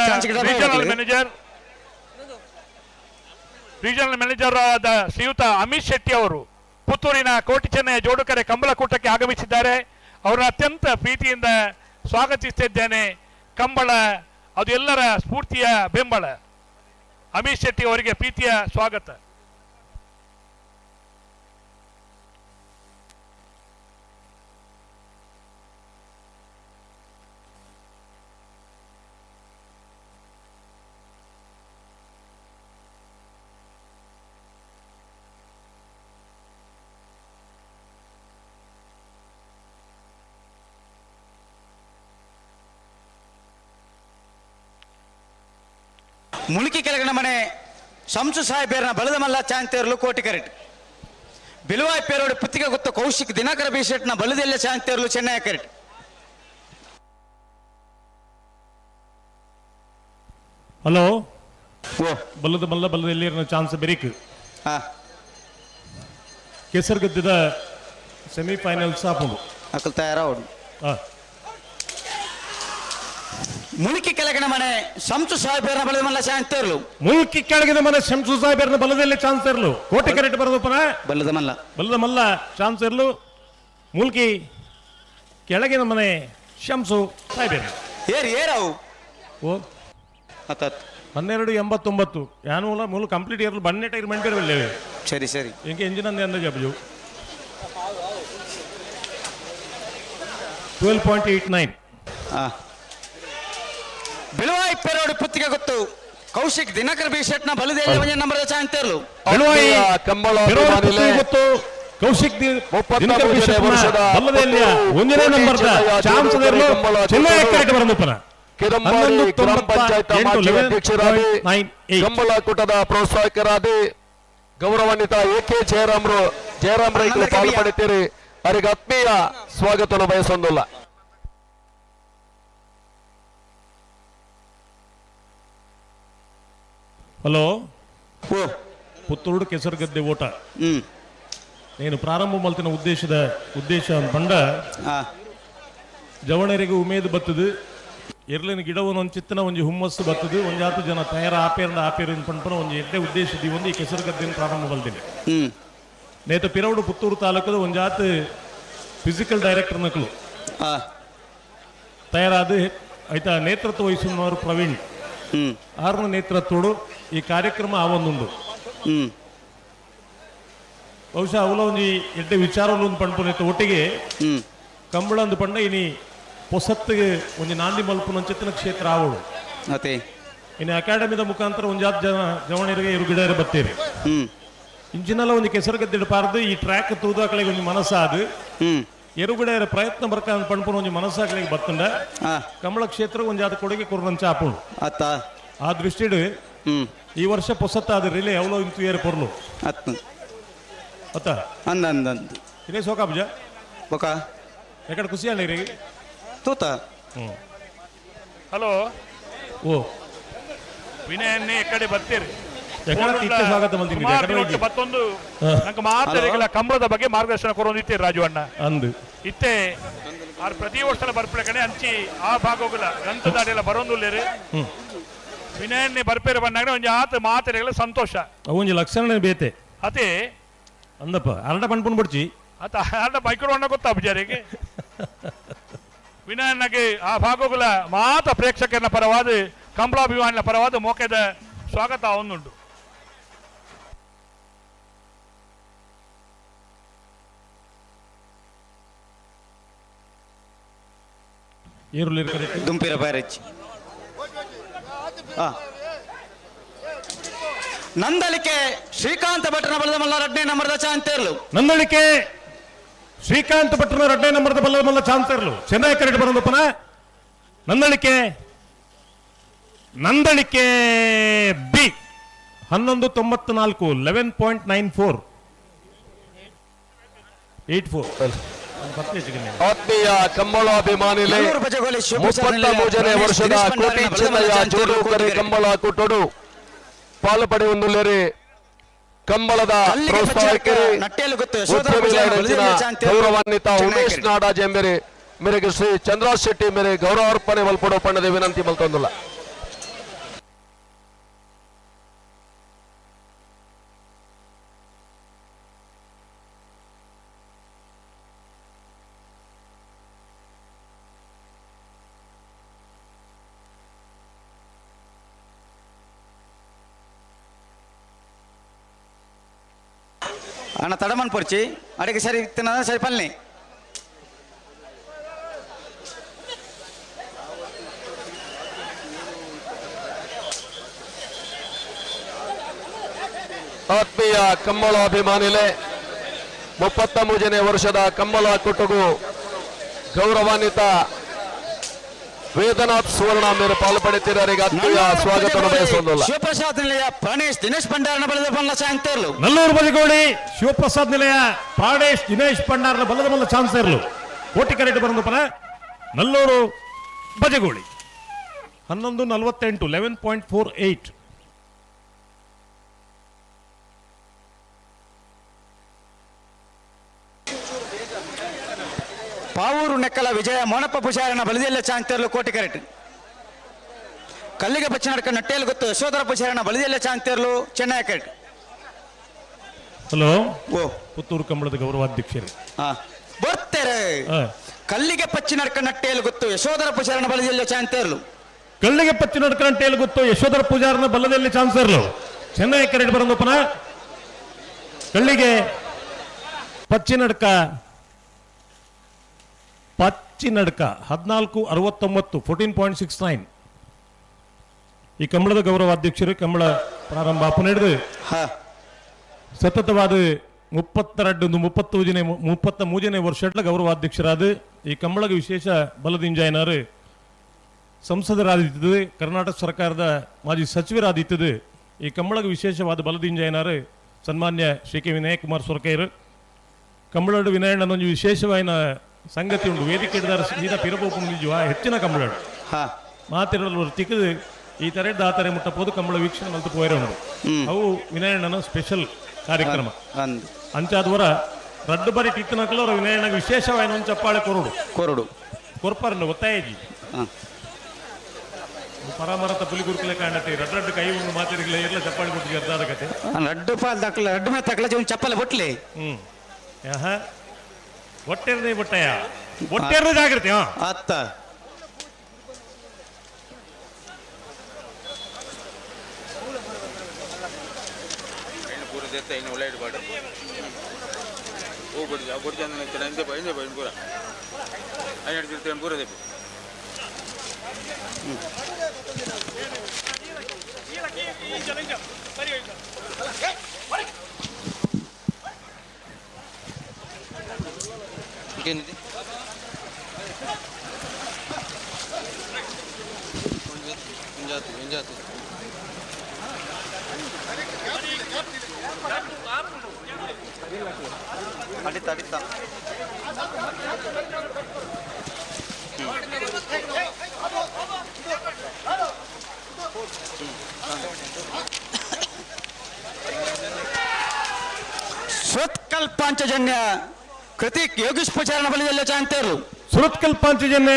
ರೀಜನಲ್ ಮ್ಯಾನೇಜರ್ ಆದ ಶ್ರೀಯುತ ಅಮಿತ್ ಶೆಟ್ಟಿ ಅವರು ಪುತ್ತೂರಿನ ಕೋಟಿ ಚೆನ್ನಯ್ಯ ಜೋಡುಕರೆ ಕಂಬಳಕೂಟಕ್ಕೆ ಆಗಮಿಸಿದ್ದಾರೆ. ಅವರನ್ನು ಅತ್ಯಂತ ಪ್ರೀತಿಯಿಂದ ಸ್ವಾಗತಿಸುತ್ತಿದ್ದೇನೆ. ಕಂಬಳ ಅದು ಎಲ್ಲರ ಸ್ಫೂರ್ತಿಯ ಬೆಂಬಲ. ಅಮಿತ್ ಶೆಟ್ಟಿ ಅವರಿಗೆ ಪ್ರೀತಿಯ ಸ್ವಾಗತ. ಮುಳುಕಿ ಕೆಳಗಿನ ಮನೆ ಶಂಸು ಸಾಹೇಬೇರ್ನ ಬಲದ ಮಲ್ಲ ಚಾಂತೇರ್ಲು ಕೋಟಿ ಕರೆಟ್. ಬಿಲುವಾಯ್ ಪೇರೋಡು ಪುತ್ತಿಗೆ ಗೊತ್ತ ಕೌಶಿಕ್ ದಿನಕರ ಬಿಶೆಟ್ನ ಬಲದೆಲ್ಲ ಚಾಂತೇರ್ಲು ಚೆನ್ನೈ ಕರೆಟ್. ಹಲೋ, ಬಲ್ಲದ ಮಲ್ಲ ಬಲ್ಲದ ಎಲ್ಲಿ ಚಾನ್ಸ್ ಬೆರಿಕ್ ಕೆಸರುಗದ್ದದ ಸೆಮಿಫೈನಲ್ಸ್ ಆಪುಂಡು ಅಕಲ್ ತಯಾರಾವಡು. ಮುಳುಕಿ ಕೆಳಗಿನ ಮನೆ ಶಂಸು ಸಾಹೇಬರ ಬಲದ ಮಲ್ಲ ಚಾನ್ಸ್ ಇರಲು. ಮುಳುಕಿ ಕೆಳಗಿನ ಮನೆ ಶಂಸು ಸಾಹೇಬರ ಬಲದಲ್ಲಿ ಚಾನ್ಸ್ ಇರಲು. ಕೋಟಿ ಕರೆಕ್ಟ್ ಬರೋದಪ್ಪನ ಬಲ್ಲದ ಮಲ್ಲ ಬಲ್ಲದ ಮಲ್ಲ ಚಾನ್ಸ್ ಇರಲು. ಮುಲ್ಕಿ ಕೆಳಗಿನ ಮನೆ ಶಂಸು ಸಾಹೇಬರ. ಏರ್ ಏರವು ಓ 12:89 ಯಾನೂಲ ಮೂಲ ಕಂಪ್ಲೀಟ್ ಇರಲು ಬನ್ನೆ ಟೈರ್ ಮಂಡಿರಲ್ಲ. ಸರಿ ಸರಿ ಇಂಕೆ ಇಂಜಿನ್ ಅಂದೆ ಅಂದಾಜು ಅಬ್ಜು 12.89. ಬಿಳುವಾಯಿ ಪೆರೋಡು ಪುತ್ತಿಗೆ ಗೊತ್ತು ಕೌಶಿಕ್ ದಿನಕರ್ ಬಿ ಶೆಟ್ನ ಬಲದಲ್ಲಿ ಒಂದೇ ನಂಬರ್ ಚಾಂತೇರ್ಲು. ಬಿಳುವಾಯಿ ಕಂಬಳ ಗೊತ್ತು ಕೌಶಿಕ್ ದಿನಕರ್ ಬಿ ಶೆಟ್ನ ಬಲದಲ್ಲಿ ಒಂದನೇ ನಂಬರ್ ಚಾನ್ಸ್ ಇರಲು. ಚೆನ್ನೈ ಕರೆಕ್ಟ್ ಬರೋದಪ್ಪನ ಕಿದಂಬಾಡಿ ಗ್ರಾಮ ಪಂಚಾಯತ್ ಮಾಜಿ ಅಧ್ಯಕ್ಷರಾದ ಕಂಬಳಕೂಟದ ಪ್ರೋತ್ಸಾಹಕರಾದ ಗೌರವಾನ್ವಿತ ಎ ಕೆ ಜಯರಾಮ್ರು ಜಯರಾಮ್ ರೈತರು ಪಾಲು ಪಡೆಯುತ್ತೀರಿ. ಅವರಿಗೆ ಆತ್ಮೀಯ ಸ್ವಾಗತವನ್ನು ಬಯಸೊಂದಿಲ್ಲ. ಹಲೋ, ಪುತ್ತೂರು ಕೆಸರುಗದ್ದೆ ಓಟ నేను ಪ್ರಾರಂಭ ಮಲ್ತಿನ ಉದ್ದೇಶ ಪಂಡ ಜವಣರಿಗೆ ಉಮೇದು ಬತ್ತದು ಎರ್ಲಿನ ಗಿಡವನ್ನು ಒಂದು ಚಿತ್ತನ ಒಂಜಿ ಹುಮ್ಮಸ್ಸು ಬತ್ತದು ಒಂಜಾತು ಜನ ತಯಾರ ಆಪೇರ್ನ ಆಪೇರ್ ಪಂಪನ ಒಂಜಿ ಎಡ್ಡೆ ಉದ್ದೇಶ ಒಂದು ಈ ಕೆಸರುಗದ್ದೆಯನ್ನು ಪ್ರಾರಂಭ ಮಲ್ದಿನಿ. ನೇತ ಪಿರವಡು ಪುತ್ತೂರು ತಾಲೂಕದ ಒಂಜಾತು ಫಿಸಿಕಲ್ ಡೈರೆಕ್ಟರ್ ನಕಲು ತಯಾರಾದ ಆಯ್ತಾ ನೇತೃತ್ವ ವಹಿಸುವವರು ಪ್ರವೀಣ್ ಆರ್ನ ನೇತೃತ್ವಡು ಈ ಕಾರ್ಯಕ್ರಮ ಆವೊಂದುಂಡು. ಬಹುಶಃ ಅವಲ ಒಂಜಿ ಎಡ್ಡೆ ವಿಚಾರವನ್ನು ಒಂದು ಪಂಪುನ ಒಟ್ಟಿಗೆ ಕಂಬಳ ಒಂದು ಪಂಡ ಇನಿ ಪೊಸತ್ತಿಗೆ ಒಂಜಿ ನಾಂದಿ ಮಲ್ಪುನ ಚಿತ್ತನ ಕ್ಷೇತ್ರ ಆವಳು. ಇನ್ನು ಅಕಾಡೆಮಿದ ಮುಖಾಂತರ ಒಂಜಾತ್ ಜನ ಜವಣಿರಿಗೆ ಇರು ಗಿಡರು ಬತ್ತೀರಿ. ಇಂಚಿನೆಲ್ಲ ಒಂದು ಕೆಸರುಗದ್ದೆ ಪಾರ್ದು ಈ ಟ್ರ್ಯಾಕ್ ತೂದಾಕಳಿಗೆ ಒಂಜಿ ಮನಸ್ಸಾದು ಎರುಗಡೆಯರ ಪ್ರಯತ್ನ ಬರ್ಕ ಪಣ್ಪುನ ಒಂಜಿ ಮನಸ್ಸಾಕಳಿಗೆ ಬತ್ತಂಡ ಕಮಲ ಕ್ಷೇತ್ರ ಒಂಜಾತ ಕೊಡುಗೆ ಕೊರ್ರಂಚ ಆಪುಂಡು. ಆ ದೃಷ್ಟಿಡು ಈ ವರ್ಷ ಪೊಸತ್ತಾದ ರಿಲೇ ಅವಲೋ ಇಂತು ಏರು ಪೊರ್ಲು ಅತ್ತ ಅಂದ ಅಂದ ಅಂದ ಇದೇ ಸೋಕಾಬುಜ ಬೊಕ ಎಕಡೆ ಖುಷಿ ಅಲ್ಲ ರೀ ತೂತ. ಹಲೋ, ಓ ವಿನಯನ್ನೇ ಎಕಡೆ ಬರ್ತೀರಿ ಸ್ವಾಗತ ಮಲ್ತೀನಿ. ಮತ್ತೊಂದು ನಂಗೆ ಮಾತಾಡಿಲ್ಲ ಕಂಬಳದ ಬಗ್ಗೆ ಮಾರ್ಗದರ್ಶನ ಕೊರೊಂದಿತ್ತೀರಿ ರಾಜು ಅಣ್ಣ ಅಂದು ಇತ್ತೆ ಆರ್ ಪ್ರತಿ ವರ್ಷ ಬರ್ಪಳೆ ಕಣೆ ಅಂಚಿ ಆ ಭಾಗಗಳ ಗಂತದಾಡಿ ಎಲ್ಲ ಬರೋಂದುಲ್ಲೇರಿ. ವಿನಯನ್ನೇ ಬರ್ಪೇರು ಬಂದಾಗ ಒಂಜಿ ಆತ ಮಾತೆರೆಗಳ ಸಂತೋಷ. ಅವೊಂಜಿ ಲಕ್ಷಣ ಬೇತೆ. ಅದೇ ಅಂದಪ್ಪ ಅರಡ ಪಣ್ಪುಣ್ ಬಡ್ಚಿ. ಆತ ಅರಡ ಬೈಕುಡು ಅಣ್ಣ ಗೊತ್ತಾ ಪೂಜಾರಿಗೆ. ವಿನಯಣ್ಣಗೆ ಆ ಭಾಗಗಳ ಮಾತ ಪ್ರೇಕ್ಷಕರ ಪರವಾದ ಕಂಬಳಾಭಿಮಾನಿನ ಪರವಾದ ಮೋಕೆದ ಸ್ವಾಗತ ಒಂದುಂಟು. ದುಂಪಿರ ಬ್ಯಾರೇಜ್ ನಂದಳಿಕೆ ಶ್ರೀಕಾಂತ ಭಟ್ರನ ಬಲದ ಮಲ್ಲ ರಡ್ನೇ ನಂಬರ್ದ ಚಾಂತೇರ್ಲು. ನಂದಳಿಕೆ ಶ್ರೀಕಾಂತ ಭಟ್ರನ ರಡ್ನೇ ನಂಬರ್ದ ಬಲ್ಲದ ಮಲ್ಲ ಚಾಂತೇರ್ಲು ಚೆನ್ನೈ ಕರೆಕ್ಟ್ ಬರೋದಪ್ಪನ. ನಂದಳಿಕೆ ನಂದಳಿಕೆ ಬಿ 11.94 11.94 84. ಆತ್ಮೀಯ ಕಂಬಳಾಭಿಮಾನಿಲೆ 33ನೇ ವರ್ಷದ ಕೋಟಿ ಚೆನ್ನಯ್ಯ ಜೋಡುಕರೆ ಕಂಬಳ ಕೂಟಡು ಪಾಲು ಪಡೆಯುವುದಿಲ್ಲರೆ ಕಂಬಳದ ಪ್ರೋತ್ಸಾಹಕರೇ ಗೌರವಾನ್ವಿತ ಉಮೇಶ್ ನಾಡಾಜ್ ಎಂಬೆರೆ ಮೇರೆಗೆ ಶ್ರೀ ಚಂದ್ರಾಜ್ ಶೆಟ್ಟಿ ಮೇರೆ ಗೌರವಾರ್ಪಣೆ ಮಲ್ಪಡೋ ಪಣ್ಣದ ವಿನಂತಿ ಮಲ್ತೊಂದುಲ್ಲ. ಅಣ್ಣ ತಡಮನ್ ಪೊರ್ಚಿ ಅಡಿಗೆ ಸರಿ ತಿನ್ನದ ಸರಿ ಪಲ್ನಿ. ಆತ್ಮೀಯ ಕಂಬಳಾಭಿಮಾನಿಲೆ 33ನೇ ವರ್ಷದ ಕಂಬಳ ಕೂಟಗೂ ಗೌರವಾನ್ವಿತ ವೇದನಾಥ್ ಸುವರ್ಣ ಮೇರೆ ಪಾಲು ಪಡೆಯುತ್ತಿದ್ದಾರೆ. ಆತ್ಮೀಯ ಸ್ವಾಗತ ಬಯಸುವುದಿಲ್ಲ. ಶಿವಪ್ರಸಾದ್ ನಿಲಯ ಪ್ರಾಣೇಶ್ ದಿನೇಶ್ ಭಂಡಾರನ ಬಲದ ಮಲ್ಲ ಚಾಂತೇರ್ಲು. ನಲ್ಲೂರು ಬದಿಗೋಡಿ ಶಿವಪ್ರಸಾದ್ ನಿಲಯ ಪ್ರಾಣೇಶ್ ದಿನೇಶ್ ಭಂಡಾರನ ಬಲದ ಮಲ್ಲ ಚಾನ್ಸೇರ್ಲು ಕೋಟಿ ಕರೆಕ್ಟ್ ಬರಂದಪ್ಪನ. ನಲ್ಲೂರು ಬಜಗೋಳಿ 11.48 11.48. ಪಾವೂರು ನೆಕ್ಕಲ ವಿಜಯ ಮೋನಪ್ಪ ಪೂಜಾರನ ಬಲದೆಲ್ಲ ಚಾಂತೇರ್ಲು ಕೋಟಿ ಕರೆಕ್ಟ್. ಕಲ್ಲಿಗೆ ಬಚ್ಚನಡ್ಕ ನಟ್ಟೇಲು ಗೊತ್ತು ಯಶೋಧರ ಪೂಜಾರನ ಬಲದೆಲ್ಲ ಚಾಂತೇರ್ಲು ಚೆನ್ನೈ ಕರೆಕ್ಟ್. ಹಲೋ ಓ ಪುತ್ತೂರು ಕಂಬಳದ ಗೌರವಾಧ್ಯಕ್ಷರು ಬರ್ತಾರೆ. ಕಲ್ಲಿಗೆ ಪಚ್ಚಿನಡ್ಕ ನಟ್ಟೇಲು ಗೊತ್ತು ಯಶೋಧರ ಪೂಜಾರನ ಬಲದೆಲ್ಲ ಚಾಂತೇರ್ಲು. ಕಲ್ಲಿಗೆ ಪಚ್ಚಿನಡ್ಕ ನಟ್ಟೇಲು ಗೊತ್ತು ಯಶೋಧರ ಪೂಜಾರನ ಬಲದಲ್ಲಿ ಚಾನ್ಸರ್ಲು ಚೆನ್ನೈ ಕರೆಕ್ಟ್ ಬರಂದಪ್ಪನ. ಕಳ್ಳಿಗೆ ಪಚ್ಚಿನಡ್ಕ ಪಚ್ಚಿನಡ್ಕ 14.69 14.69. ಈ ಕಂಬಳದ ಗೌರವಾಧ್ಯಕ್ಷರು ಕಂಬಳ ಪ್ರಾರಂಭ ಪುನಃ ಸತತವಾದ 32 33ನೇ ವರ್ಷ ಗೌರವಾಧ್ಯಕ್ಷರಾದ ಈ ಕಂಬಳದ ವಿಶೇಷ ಬಲದಿಂಜಾಯನರು ಸಂಸದರಾದಿತ್ತದು, ಕರ್ನಾಟಕ ಸರ್ಕಾರದ ಮಾಜಿ ಸಚಿವರಾದಿತ್ತದು. ಈ ಕಂಬಳದ ವಿಶೇಷವಾದ ಬಲದಿಂಜಾಯನರು ಸನ್ಮಾನ್ಯ ಶ್ರೀ ಕೆ ವಿನಯಕುಮಾರ್ ಸೊರಕೈರು. ಕಂಬಳಡು ವಿನಯಣ್ಣನೊಂದು ವಿಶೇಷವಾದ ಸಂಗತಿ ಉಂಟು. ವೇದಿಕೆ ಹಿಡಿದಾರ ಸೀದಾ ಪಿರಪೋಪು ನಿಜ ಹೆಚ್ಚಿನ ಕಂಬಳಡು ಮಾತಿರಲು ತಿಕ್ಕದು ಈ ತರ ಆ ತರ ಮುಟ್ಟಬೋದು ಕಂಬಳ ವೀಕ್ಷಣೆ ಮಲ್ತು ಪೋಯರ ಉಂಟು. ಅವು ವಿನಯಣ್ಣನ ಸ್ಪೆಷಲ್ ಕಾರ್ಯಕ್ರಮ. ಅಂಚಾದವರ ರಡ್ಡು ಬಾರಿ ಟಿತ್ತನಕಲ್ಲ ಅವರ ವಿನಯಣ್ಣಗೆ ವಿಶೇಷವಾದ ಒಂದು ಚಪ್ಪಾಳೆ ಕೊರಡು ಕೊರಡು ಕೊರ್ಪಾರನ್ನು ಒತ್ತಾಯಜಿ ಪರಾಮರತ ಪುಲಿ ಗುರುಕುಲೆ ಕಾಣತ್ತೆ ರಡ್ಡು ರಡ್ಡು ಕೈ ಒಂದು ಮಾತಿರಲಿಲ್ಲ ಎಲ್ಲ ಚಪ್ಪಾಳೆ ಕೊಟ್ಟಿಗೆ ಅರ್ಧ ಕತೆ ರಡ್ಡು ಪಾಲ್ ದಕ್ಕಲ ರಡ್ಡು ಮೇಲೆ ತಕ್ಕಲ ಜೀವನ ಚಪ್ಪಲೆ ಬೊಟ್ಲಿ. ಒಟ್ಟೆರ್ನೇ ಬೊಟ್ಟಯ್ಯ ಒಟ್ಟೆರ್ನ ಜಾಗೃತಿ. ಅತ್ತ ಸುರತ್ಕಲ್ ಪಾಂಚಜನ್ಯ ಕೃತಿಕ್ ಯೋಗೇಶ್ ಪೂಜಾರನ ಬಳಿಯಲ್ಲಿ ಚಾಂತೇರು. ಸುರತ್ಕಲ್ ಪಾಂಚಜನ್ಯ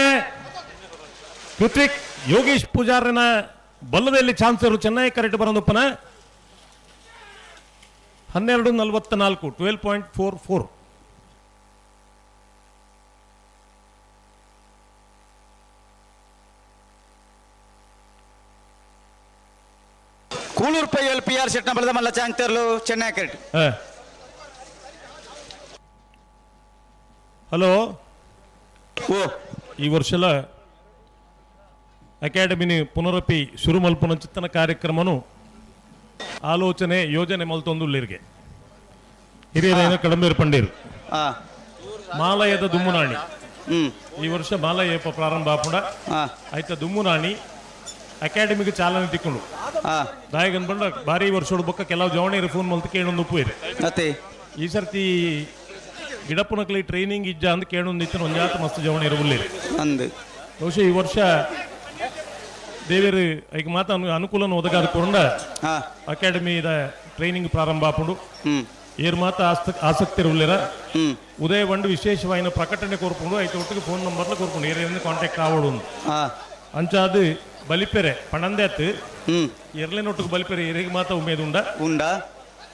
ಕೃತಿಕ್ ಯೋಗೇಶ್ ಪೂಜಾರನ ಬಲ್ಲದಲ್ಲಿ ಚಾನ್ಸರು ಚೆನ್ನೈ ಕರೆಕ್ಟ್ ಬರೋದಪ್ಪನ 12:44 12.44. ಕೂಳೂರು ಪೈಯಲ್ ಪಿ ಆರ್ ಶೆಟ್ನ ಬಲದ ಮಲ್ಲ ಚಾಂತರ್ಲು ಚೆನ್ನೈ ಕರೆಕ್ಟ್. ಹಲೋ ಓ ಈ ವರ್ಷಲ ಅಕಾಡೆಮಿನಿ ಪುನರಪಿ ಶುರು ಮಲ್ಪುನ ಚಿತ್ತನ ಕಾರ್ಯಕ್ರಮನು ಆಲೋಚನೆ ಯೋಜನೆ ಮಲ್ತೊಂದುಳ್ಳಿರ್ಗೆ ಹಿರಿಯರೇನ ಕಡಂಬೇರು ಪಂಡೀರು ಮಾಲಯದ ದುಮ್ಮುನಾಣಿ ಈ ವರ್ಷ ಮಾಲಯ ಪ್ರಾರಂಭ ಆಪುಂಡ ಆಯ್ತ ದುಮ್ಮುನಾಣಿ ಅಕಾಡೆಮಿಗೆ ಚಾಲನೆ ತಿಕ್ಕೊಂಡು ದಾಯಗನ್ ಬಂಡ ಭಾರಿ ವರ್ಷೋಡು ಬೊಕ್ಕ ಕೆಲವು ಜವಣಿಯರು ಫೋನ್ ಮಲ್ತು ಕೇಳೊಂದು ಉಪ್ಪು ಇದೆ ಮತ್ತೆ ಈ ಸರ್ತಿ ಗಿಡಪ್ಪನಕ್ಲಿ ಟ್ರೈನಿಂಗ್ ಇಜ್ಜ ಅಂದ್ ಕೇಳೊಂದು ಇತ್ತು ಒಂಜಾತ ಮಸ್ತ್ ಜವಣಿಯರು ಉಳ್ಳೇರಿ ಅಂದು ಬಹುಶಃ ಈ ವರ್ಷ ದೇವೇರು ಐಕ್ ಮಾತ ಅನುಕೂಲನ ಒದಗಾದುಕೊಂಡ ಅಕಾಡೆಮಿದ ಟ್ರೈನಿಂಗ್ ಪ್ರಾರಂಭ ಆಪುಂಡು ಏರ್ ಮಾತ ಆಸಕ್ತಿ ಉಳ್ಳೇರ ಉದಯ ಬಂಡು ವಿಶೇಷವಾಯಿನ ಪ್ರಕಟಣೆ ಕೋರ್ಕೊಂಡು ಐತ ಒಟ್ಟಿಗೆ ಫೋನ್ ನಂಬರ್ಲ ಕೋರ್ಕೊಂಡು ಏರೇನು ಕಾಂಟ್ಯಾಕ್ಟ್ ಆವಡು ಅಂಚಾದು ಬಲಿಪೆರೆ ಪಣಂದೆ ಎರ್ಲೆನೊಟ್ಟಿಗೆ ಬಲಿಪೆರೆ ಎರಿಗೆ ಮಾತ ಉಮೇದುಂಡ ಉಂಡ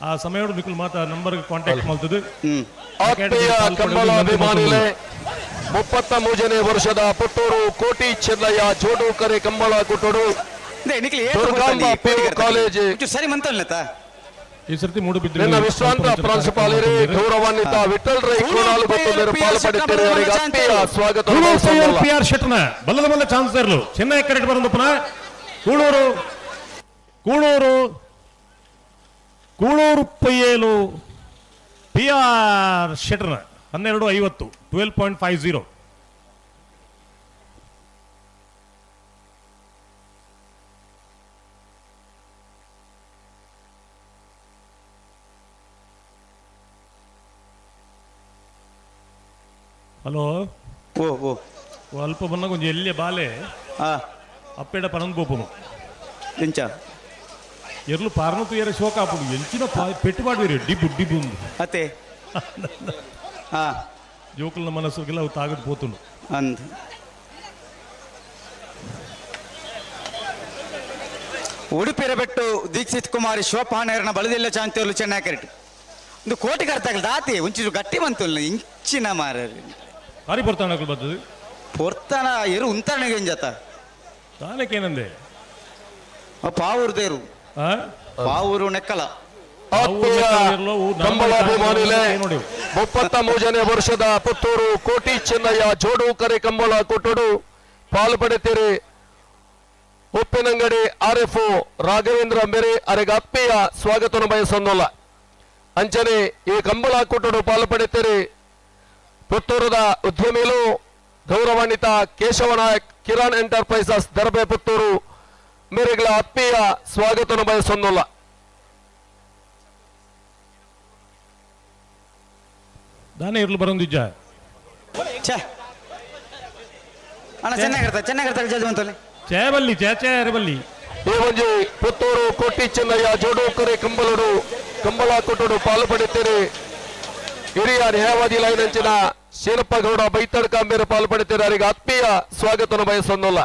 ಆ ಸಮಯೋಡು ನಿಕುಲ್ ಮಾತ ನಂಬರ್ ಕಾಂಟ್ಯಾಕ್ಟ್ ಮಲ್ತದು. ಆತ್ಮೀಯ ಕಂಬಳ ಅಭಿಮಾನಿಗಳೇ, 33ನೇ ವರ್ಷದ ಪುತ್ತೂರು ಕೋಟಿ ಚೆನ್ನಯ್ಯ ಜೋಡುಕರೆ ಕಂಬಳ ಕೊಟ್ಟರು ದುರ್ಗಾಂಬ ಪಿಯು ಕಾಲೇಜ್ ಸರಿ ಮಂತಲ್ಲ ಈ ಸರ್ತಿ ಮೂಡುಬಿದ್ರೆ ನಿನ್ನ ವಿಶ್ರಾಂತ ಪ್ರಾಂಶುಪಾಲರೇ ಗೌರವಾನ್ವಿತ ವಿಠಲ್ ರೈ ಕೋಣಾಲು ಗೊತ್ತೊಂದರು ಪಾಲು ಪಡೆಯುತ್ತಾರೆ. ಅವರಿಗೆ ಆತ್ಮೀಯ ಸ್ವಾಗತ. ಪಿ ಆರ್ ಶೆಟ್ನ ಬಲ್ಲದ ಬಲ್ಲ ಚಾನ್ಸ್ ಇರಲು ಚೆನ್ನೈ ಕರೆಕ್ಟ್ ಬರಂದಪ್ಪನ ಕೂಳೂರು ಕೂಳೂರು ಕೂಳೂರು ಪಯ್ಯೇಲು ಪಿ ಆರ್ ಶೆಟ್ನ 12:50 12.50. ಹಲೋ ಓ ಓ ಅಲ್ಪ ಬನ್ನ ಕೊಂಚ ಎಲ್ಲಿಯ ಬಾಲೆ ಅಪ್ಪೇಡ ಪನಂದ್ ಬೋಪುನು ಎಂಚ ಎರ್ಲು ಪಾರ್ನ ತುಯರ ಶೋಕ ಆಪುಡು ಎಂಚಿನ ಪೆಟ್ಟು ಮಾಡುವಿರಿ ಡಿಬ್ಬು ಡಿಬ್ಬು ಉಂದು ಅತ್ತೆ ಜೋಕುಲ್ನ ಮನಸ್ಸುಗೆಲ್ಲ ಅವು ತಾಗದು ಪೋತುಂಡು ಅಂದ್ ಉಡುಪಿರಬೆಟ್ಟು ದೀಕ್ಷಿತ್ ಕುಮಾರಿ ಶಿವಪಾಣೇರನ ಬಲದಿಲ್ಲ ಚಾಂತಿಯರ್ಲು ಚೆನ್ನೈ ಕರೆಕ್ಟ್ ಒಂದು ಕೋಟಿ ಕರ್ತಾಗಲ್ ದಾತಿ ಒಂಚೂರು ಗಟ್ಟಿ ಬಂತು ಇಂಚಿನ ಮಾರ ಭಾರಿ ಪೊರ್ತಾನ ಬರ್ತದೆ ಪೊರ್ತಾನ ಎರು ಉಂತಾರಣೆಗೆ ಎಂಜಾತ ತಾನಕ್ಕೇನಂದೆ ಪಾವೂರು ದೇರು ಪಾವೂರು ನೆಕ್ಕಲ ಆತ್ಮೀಯ ಕಂಬಳಾಭಿಮಾನಿಗಳೇ, 33ನೇ ವರ್ಷದ ಪುತ್ತೂರು ಕೋಟಿ ಚೆನ್ನಯ್ಯ ಜೋಡುಕರೆ ಕಂಬಳ ಕೊಟ್ಟಡು ಪಾಲು ಪಡೆತೀರಿ ಉಪ್ಪಿನಂಗಡಿ ಆರ್ ಎಫ್ ರಾಘವೇಂದ್ರ ಮೇರೆ ಅರೆಗೆ ಆತ್ಮೀಯ ಸ್ವಾಗತವನ್ನು ಬಯಸೊಂದಲ್ಲ. ಅಂಚನೆ ಈ ಕಂಬಳ ಕೊಟ್ಟಡು ಪಾಲು ಪಡೆತೀರಿ ಪುತ್ತೂರದ ಉದ್ಯಮಿಲು ಗೌರವಾನ್ವಿತ ಕೇಶವನಾಯಕ್ ಕಿರಣ್ ಎಂಟರ್ಪ್ರೈಸಸ್ ದರ್ಬೆ ಪುತ್ತೂರು ಮೇರೆಗಳ ಆತ್ಮೀಯ ಸ್ವಾಗತವನ್ನು ಬಯಸೊಂದಲ್ಲ. ದಾನೆ ಇರ್ಲು ಬರೋಂದಿಜ್ಜ ಛೇ ಅಣ್ಣ ಚೆನ್ನಾಗಿರ್ತಾರೆ ಚೆನ್ನಾಗಿರ್ತಾರೆ ಜಲ್ದಿ ಬಂತಲ್ಲಿ ಚೇ ಬಲ್ಲಿ ಚೇ ಚೇ ಬಲ್ಲಿ ಈ ಒಂಜಿ ಪುತ್ತೂರು ಕೋಟಿ ಚೆನ್ನಯ್ಯ ಜೋಡುಕರೆ ಕಂಬಲಡು ಕಂಬಳ ಕೊಟ್ಟಡು ಪಾಲು ಪಡೆಯುತ್ತೀರಿ ಹಿರಿಯ ನ್ಯಾಯವಾದಿ ಲೈನ್ ಅಂಚಿನ ಶೀನಪ್ಪ ಗೌಡ ಬೈತಡ್ಕ ಮೇರೆ ಪಾಲು ಪಡೆಯುತ್ತೀರಿ ಅವರಿಗೆ ಆತ್ಮೀಯ ಸ್ವಾಗತವನ್ನು ಬಯಸೊಂದಲ್ಲ.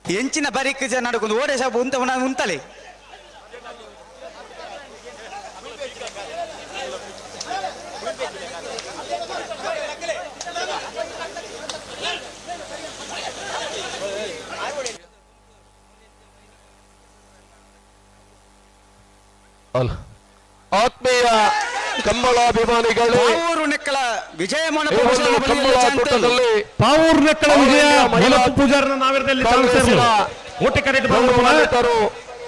ಎಂಚಿನ ಬರಿಕ್ ನಡುಕೊಂಡು ಓಡೆ ಸಾಬು ಉಂತ ಉಂತಲೆ ಆತ್ಮೀಯ ಕಂಬಳಾಭಿಮಾನಿಗಳೇ, ಪಾವೂರು ನೆಕ್ಕಲ ವಿಜಯ ಈ ಒಂದು ಕಂಬಳ ಕೂಟದಲ್ಲಿ ಪಾವೂರು ನೆಕ್ಕಲ ವಿಜಯ ಮಹಿಳಾ ಮಲಪ್ಪ ಪೂಜಾರನ ನಾವಿರದಲ್ಲಿ ಕಾಂಗ್ರೆಸ್ಸಿನ ಓಟೆ ಕರೆಕ್ಟ್ ಗೌರವಾನ್ವಿತರು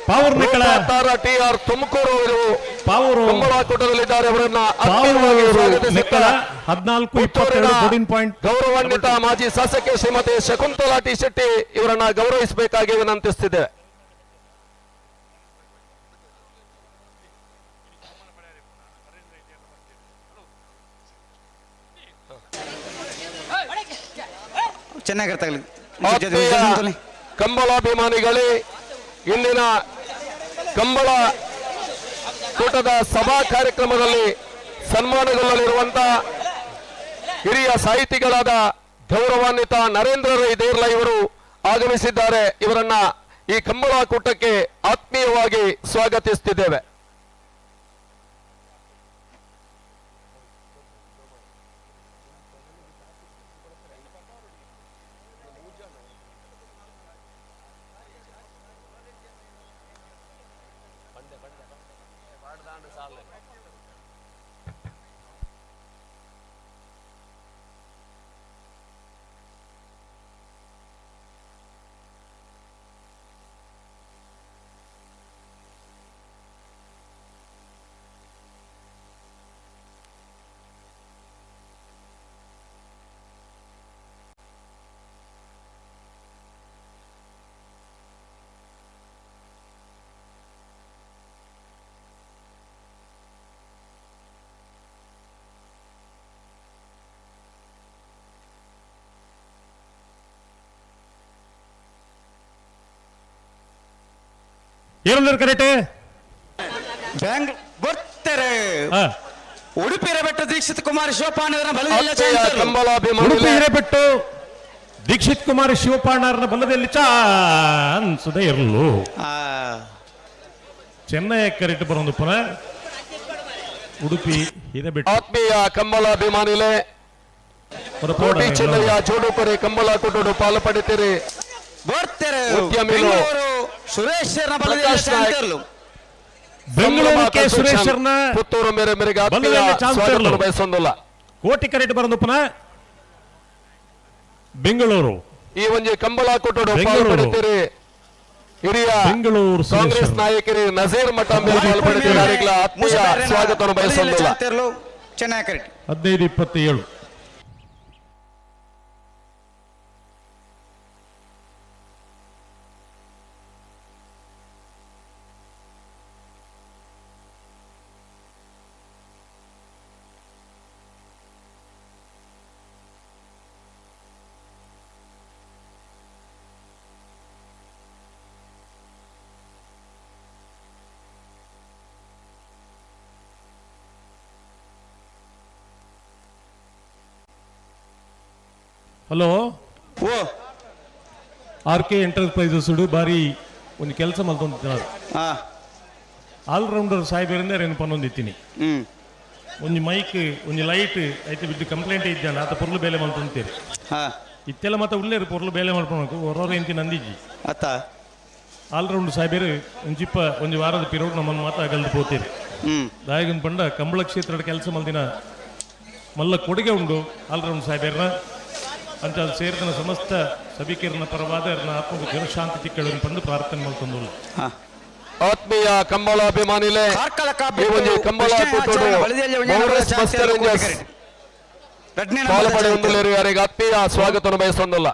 ಪಾವೂರು ನೆಕ್ಕಲ ತಾರಾ ಟಿ ಆರ್ ತುಮಕೂರು ಅವರು ಪಾವೂರು ಕಂಬಳ ಕೂಟದಲ್ಲಿದ್ದಾರೆ. ಅವರನ್ನ ಆತ್ಮೀಯವಾಗಿ ಪಾವೂರು ಸ್ವಾಗತಿಸುತ್ತಾ ನೆಕ್ಕಲ 14:22 14 ಪಾಯಿಂಟ್ ಗೌರವಾನ್ವಿತ ಮಾಜಿ ಶಾಸಕಿ ಶ್ರೀಮತಿ ಶಕುಂತಲಾ ಟಿ ಶೆಟ್ಟಿ ಇವರನ್ನ ಗೌರವಿಸಬೇಕಾಗಿ ವಿನಂತಿಸುತ್ತಿದ್ದೇವೆ. ಚೆನ್ನಾಗಿರ್ತಾಗಲಿ ಆತ್ಮೀಯ ಕಂಬಳಾಭಿಮಾನಿಗಳೇ, ಇಂದಿನ ಕಂಬಳ ಕೂಟದ ಸಭಾ ಕಾರ್ಯಕ್ರಮದಲ್ಲಿ ಸನ್ಮಾನಗೊಳ್ಳಲಿರುವಂತಹ ಹಿರಿಯ ಸಾಹಿತಿಗಳಾದ ಗೌರವಾನ್ವಿತ ನರೇಂದ್ರ ರೈ ದೇರ್ಲ ಇವರು ಆಗಮಿಸಿದ್ದಾರೆ. ಇವರನ್ನ ಈ ಕಂಬಳ ಕೂಟಕ್ಕೆ ಆತ್ಮೀಯವಾಗಿ ಸ್ವಾಗತಿಸುತ್ತಿದ್ದೇವೆ. ಏನಂದ್ರೆ ಕರೆಕ್ಟ್ ಬ್ಯಾಂಗ್ ಬರ್ತಾರೆ. ಉಡುಪಿ ಹಿರೇಬೆಟ್ಟು ದೀಕ್ಷಿತ್ ಕುಮಾರ್ ಶಿವಪಾಣರ ಉಡುಪಿ ಹಿರೇಬೆಟ್ಟು ದೀಕ್ಷಿತ್ ಕುಮಾರ್ ಶಿವಪಾಣರನ ಬಲದಲ್ಲಿ ಚಾನ್ಸದ ಇರಲು ಚೆನ್ನೈ ಕರೆಕ್ಟ್ ಬರೋದು ಪುನಃ ಉಡುಪಿ ಹಿರೇಬೆಟ್ಟು. ಆತ್ಮೀಯ ಕಂಬಳಾಭಿಮಾನಿಲೆ ಕೋಟಿ ಚೆನ್ನಯ್ಯ ಜೋಡುಪರಿ ಕಂಬಳ ಕೊಟ್ಟುಡು ಪಾಲು ಪಡಿತೀರಿ. ಬೆಂಗಳೂರು ಕೆ ಸುರೇಶರ್ನ ಪುತ್ತೂರು ಮೇರೆ ಮೇರೆಗೆ ಬಯಸೊಂದಿಲ್ಲ. ಕೋಟಿ ಕರೆಕ್ಟ್ ಬರೋದು ಪುನಃ ಬೆಂಗಳೂರು ಈ ಒಂಜಿ ಕಂಬಳ ಕೊಟ್ಟುಡು ಪಾಲು ಪಡಿತೀರಿ. ಹಿರಿಯ ಬೆಂಗಳೂರು ಕಾಂಗ್ರೆಸ್ ನಾಯಕರಿ ನಜೀರ್ ಮಠ ಪಾಲು ಪಡಿತೀರಿ. ಆತ್ಮೀಯ ಸ್ವಾಗತವನ್ನು ಬಯಸೊಂದಿಲ್ಲ. 15:27. Hello O R K enterprises ಬಾರಿ ಒಂದು ಕೆಲಸ ಮಲ್ತೊಂದಿತ್ತಿನ ಆಲ್ರೌಂಡರ್ ಸಾಹೇಬರಿಂದ ರೇನು ಪನ್ನೊಂದಿತ್ತೀನಿ. ಒಂಜಿ ಮೈಕ್ ಒಂಜಿ ಲೈಟ್ ಐತೆ ಬಿದ್ದು ಕಂಪ್ಲೇಂಟ್ ಇದ್ದಾನೆ ಆತ ಪೊರ್ಲು ಬೇಲೆ ಮಲ್ತೊಂತೀರಿ. ಇತ್ತೆಲ್ಲ ಮತ್ತೆ ಉಳ್ಳೇರು ಪೊರ್ಲು ಬೇಲೆ ಮಲ್ಪೊಣಕು ಹೊರೊರ ಎಂತಿ ನಂದಿಜ್ಜಿ ಅತ್ತ ಆಲ್ರೌಂಡ್ ಸಾಹೇಬರು ಒಂಜಿಪ್ಪ ಒಂಜಿ ವಾರದ ಪಿರೋಡ್ ನಮ್ಮನ್ನು ಮಾತ್ರ ಅಗಲ್ದು ಪೋತೀರಿ. ದಾಯಗನ್ ಪಂಡ ಕಂಬಳ ಕ್ಷೇತ್ರದ ಕೆಲಸ ಮಲ್ದಿನ ಮಲ್ಲ ಕೊಡುಗೆ ಉಂಡು ಆಲ್ರೌಂಡ್ ಸಾಹೇಬರ್ನ ಅಂತ ಸೇರಿದ ಸಮಸ್ತ ಸಭಿಕರನ್ನ ಪರವಾದ ಆತ್ಮ ಜನಶಾಂತಿ ತಿಕ್ಕಳನ್ನು ಪಂದು ಪ್ರಾರ್ಥನೆ ಮಾಡ್ಕೊಂಡು. ಆತ್ಮೀಯ ಕಂಬಳಾಭಿಮಾನಿಲೆ ಕಂಬಳ ಯಾರಿಗೆ ಆತ್ಮೀಯ ಸ್ವಾಗತವನ್ನು ಬಯಸೊಂದಿಲ್ಲ.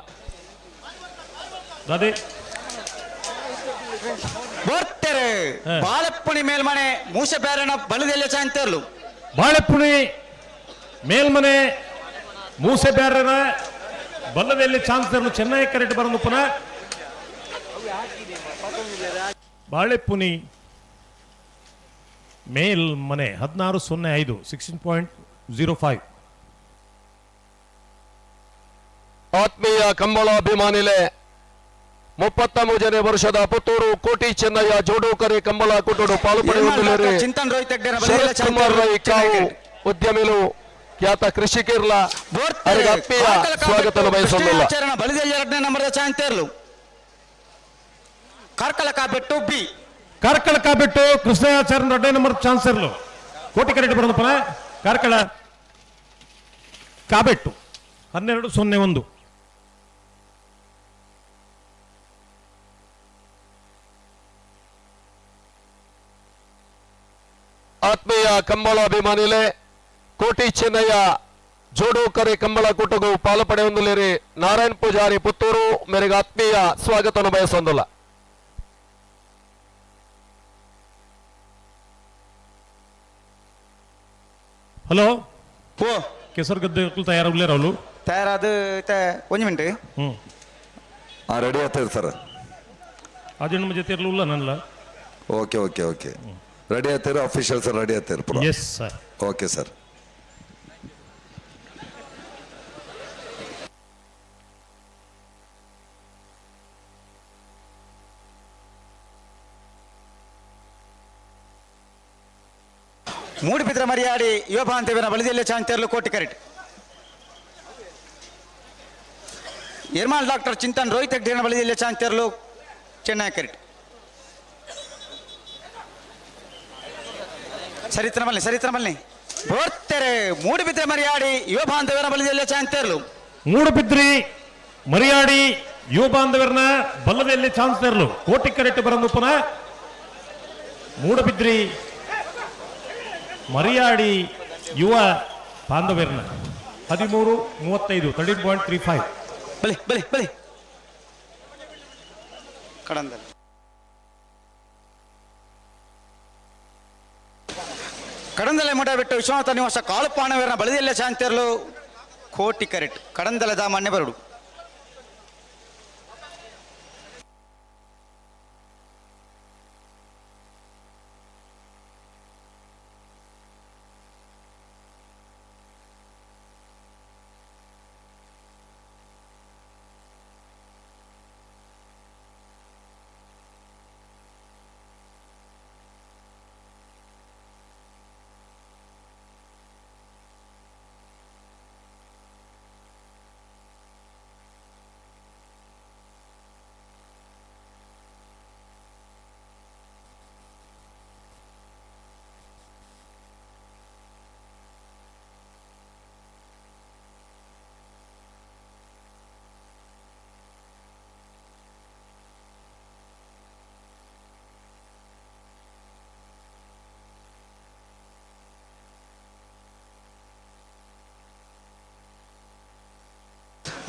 ಬರ್ತಾರೆ ಬಾಳೆಪ್ಪುಣಿ ಮೇಲ್ಮನೆ ಮೂಸೆ ಬ್ಯಾರಣ ಬಲದೆಲ್ಲ ಚಾಂತರ್ಲು. ಬಾಳೆಪ್ಪುಣಿ ಮೇಲ್ಮನೆ ಮೂಸೆ ಬ್ಯಾರನ ಬಲ್ಲದಲ್ಲಿ ಚಾನ್ಸರ್ ಚೆನ್ನೈ ಕರೆಕ್ಟ್ ಬರೋದು ಪುನಃ ಬಾಳೆಪುನಿ ಮೇಲ್ಮನೆ 16:05 16.05. ಆತ್ಮೀಯ ಕಂಬಳಾಭಿಮಾನಿಲೆ 33ನೇ ವರ್ಷದ ಪುತ್ತೂರು ಕೋಟಿ ಚೆನ್ನಯ್ಯ ಜೋಡುಕರಿ ಕಂಬಳ ಕುಟುಡು ಪಾಲು ಪಡೆಯುತ್ತಿದ್ದಾರೆ. ಚಿಂತನ್ ರೋಹಿತ್ ಶರತ್ ಕುಮಾರ್ ರೈ ಕಾವು ಉದ್ಯಮಿಲು ಖ್ಯಾತ ಕೃಷಿಕಿರ್ಲ ಆತ್ಮೀಯ ಸ್ವಾಗತ ಬಯಸೋದಿಲ್ಲ. ಬಲಿದಲ್ಲಿ ಎರಡನೇ ನಂಬರ್ ಚಾಂತೇರ್ಲು ಕಾರ್ಕಳ ಕಾಬೆಟ್ಟು ಬಿ ಕಾರ್ಕಳ ಕಾಬೆಟ್ಟು ಕೃಷ್ಣಾಚಾರ್ಯ ಎರಡನೇ ನಂಬರ್ ಚಾನ್ಸರ್ಲು ಕೋಟಿ ಕರೆಕ್ಟ್ ಬರೋದಪ್ಪ ಕಾರ್ಕಳ ಕಾಬೆಟ್ಟು 12:01. ಆತ್ಮೀಯ ಕಂಬಳ ಅಭಿಮಾನಿಲೆ ಕೋಟಿ ಚೆನ್ನಯ್ಯ ಜೋಡುಕರೆ ಕಂಬಳ ಕೂಟಗೂ ಪಾಲು ಪಡೆಯೊಂದುಲೇರಿ ನಾರಾಯಣ್ ಪೂಜಾರಿ ಪುತ್ತೂರು ಮೇರೆಗೆ ಆತ್ಮೀಯ ಸ್ವಾಗತವನ್ನು ಬಯಸೊಂದಿಲ್ಲ. ಹಲೋ ಓ ಕೆಸರುಗದ್ದೆ ತಯಾರಾಗ್ಲೇರ ಅವಳು ತಯಾರಾದ ಒಂದು ಮಿನಿಟ್ ರೆಡಿ ಆಗ್ತದೆ ಸರ್. ಅದು ನಮ್ಮ ಜೊತೆ ಇರಲಿಲ್ಲ ನನ್ನ. ಓಕೆ ಓಕೆ ಓಕೆ ರೆಡಿ ಆಗ್ತೀರಾ? ಅಫಿಷಿಯಲ್ ಸರ್ ರೆಡಿ ಆಗ್ತೀರ? Yes sir. Okay sir. Moodubidri ಮರಿಯಾಡಿ ಯುವ ಬಾಂಧವ್ಯನ ಬಲಿದೆಲ್ಲ ಚಾಂತೇರ್ಲು ಕೋಟಿ ಕರೆಟ್ ಎರ್ಮಾಲ್ ಡಾಕ್ಟರ್ ಚಿಂತನ್ ರೋಹಿತ್ ಹೆಗ್ಡೆನ ಬಲಿದೆಲ್ಲ ಚಾಂತೇರ್ಲು ಚೆನ್ನೈ ಕರೆಟ್ ಸರಿತ್ರ ಮಲ್ನಿ ಸರಿತ್ರ ಮಲ್ನಿ ಬೋರ್ತೆರೆ ಮೂಡುಬಿದ್ರೆ ಮರಿಯಾಡಿ ಯುವ ಬಾಂಧವ್ಯನ ಬಲಿದೆಲ್ಲ ಚಾಂತೇರ್ಲು ಮೂಡುಬಿದ್ರಿ ಮರಿಯಾಡಿ ಯುವ ಬಾಂಧವರನ್ನ ಬಲ್ಲದಲ್ಲಿ ಚಾನ್ಸ್ ತರಲು ಕೋಟಿ ಕರೆಕ್ಟ್ ಬರಂದು ಪುನಃ ಮೂಡುಬಿದ್ರಿ ಮರಿಯಾಡಿ ಯುವ ಬಾಂಧವ್ಯರನ್ನ 13:35 13.35. ಬಲಿ ಬಲಿ ಬಲಿ ಕಡಂದಲೆ ಕಡಂದಲೆ ಮಠ ಬಿಟ್ಟು ವಿಶ್ವನಾಥ ನಿವಾಸ ಕಾಳುಪಾಣವೀರನ ಬಳಿದೆಲ್ಲ ಶಾಂತಿರಲು ಕೋಟಿ ಕರೆಟ್ ಕಡಂದಲದ ಮನ್ನೆ ಬರಡು.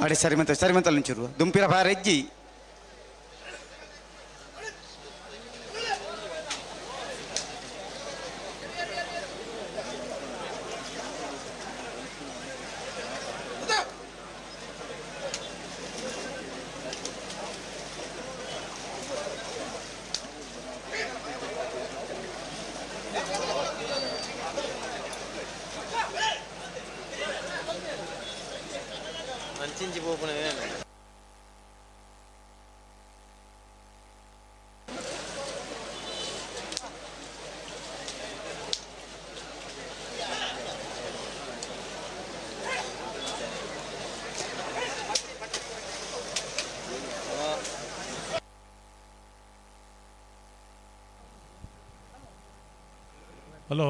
ಅಡೆ ಸರಿಮಂತ ಸರಿಮಂತಲ್ಲಿ ನಿಂಚಿರು ದುಂಪಿರ ಬಾರೆಜ್ಜಿ ಹಲೋ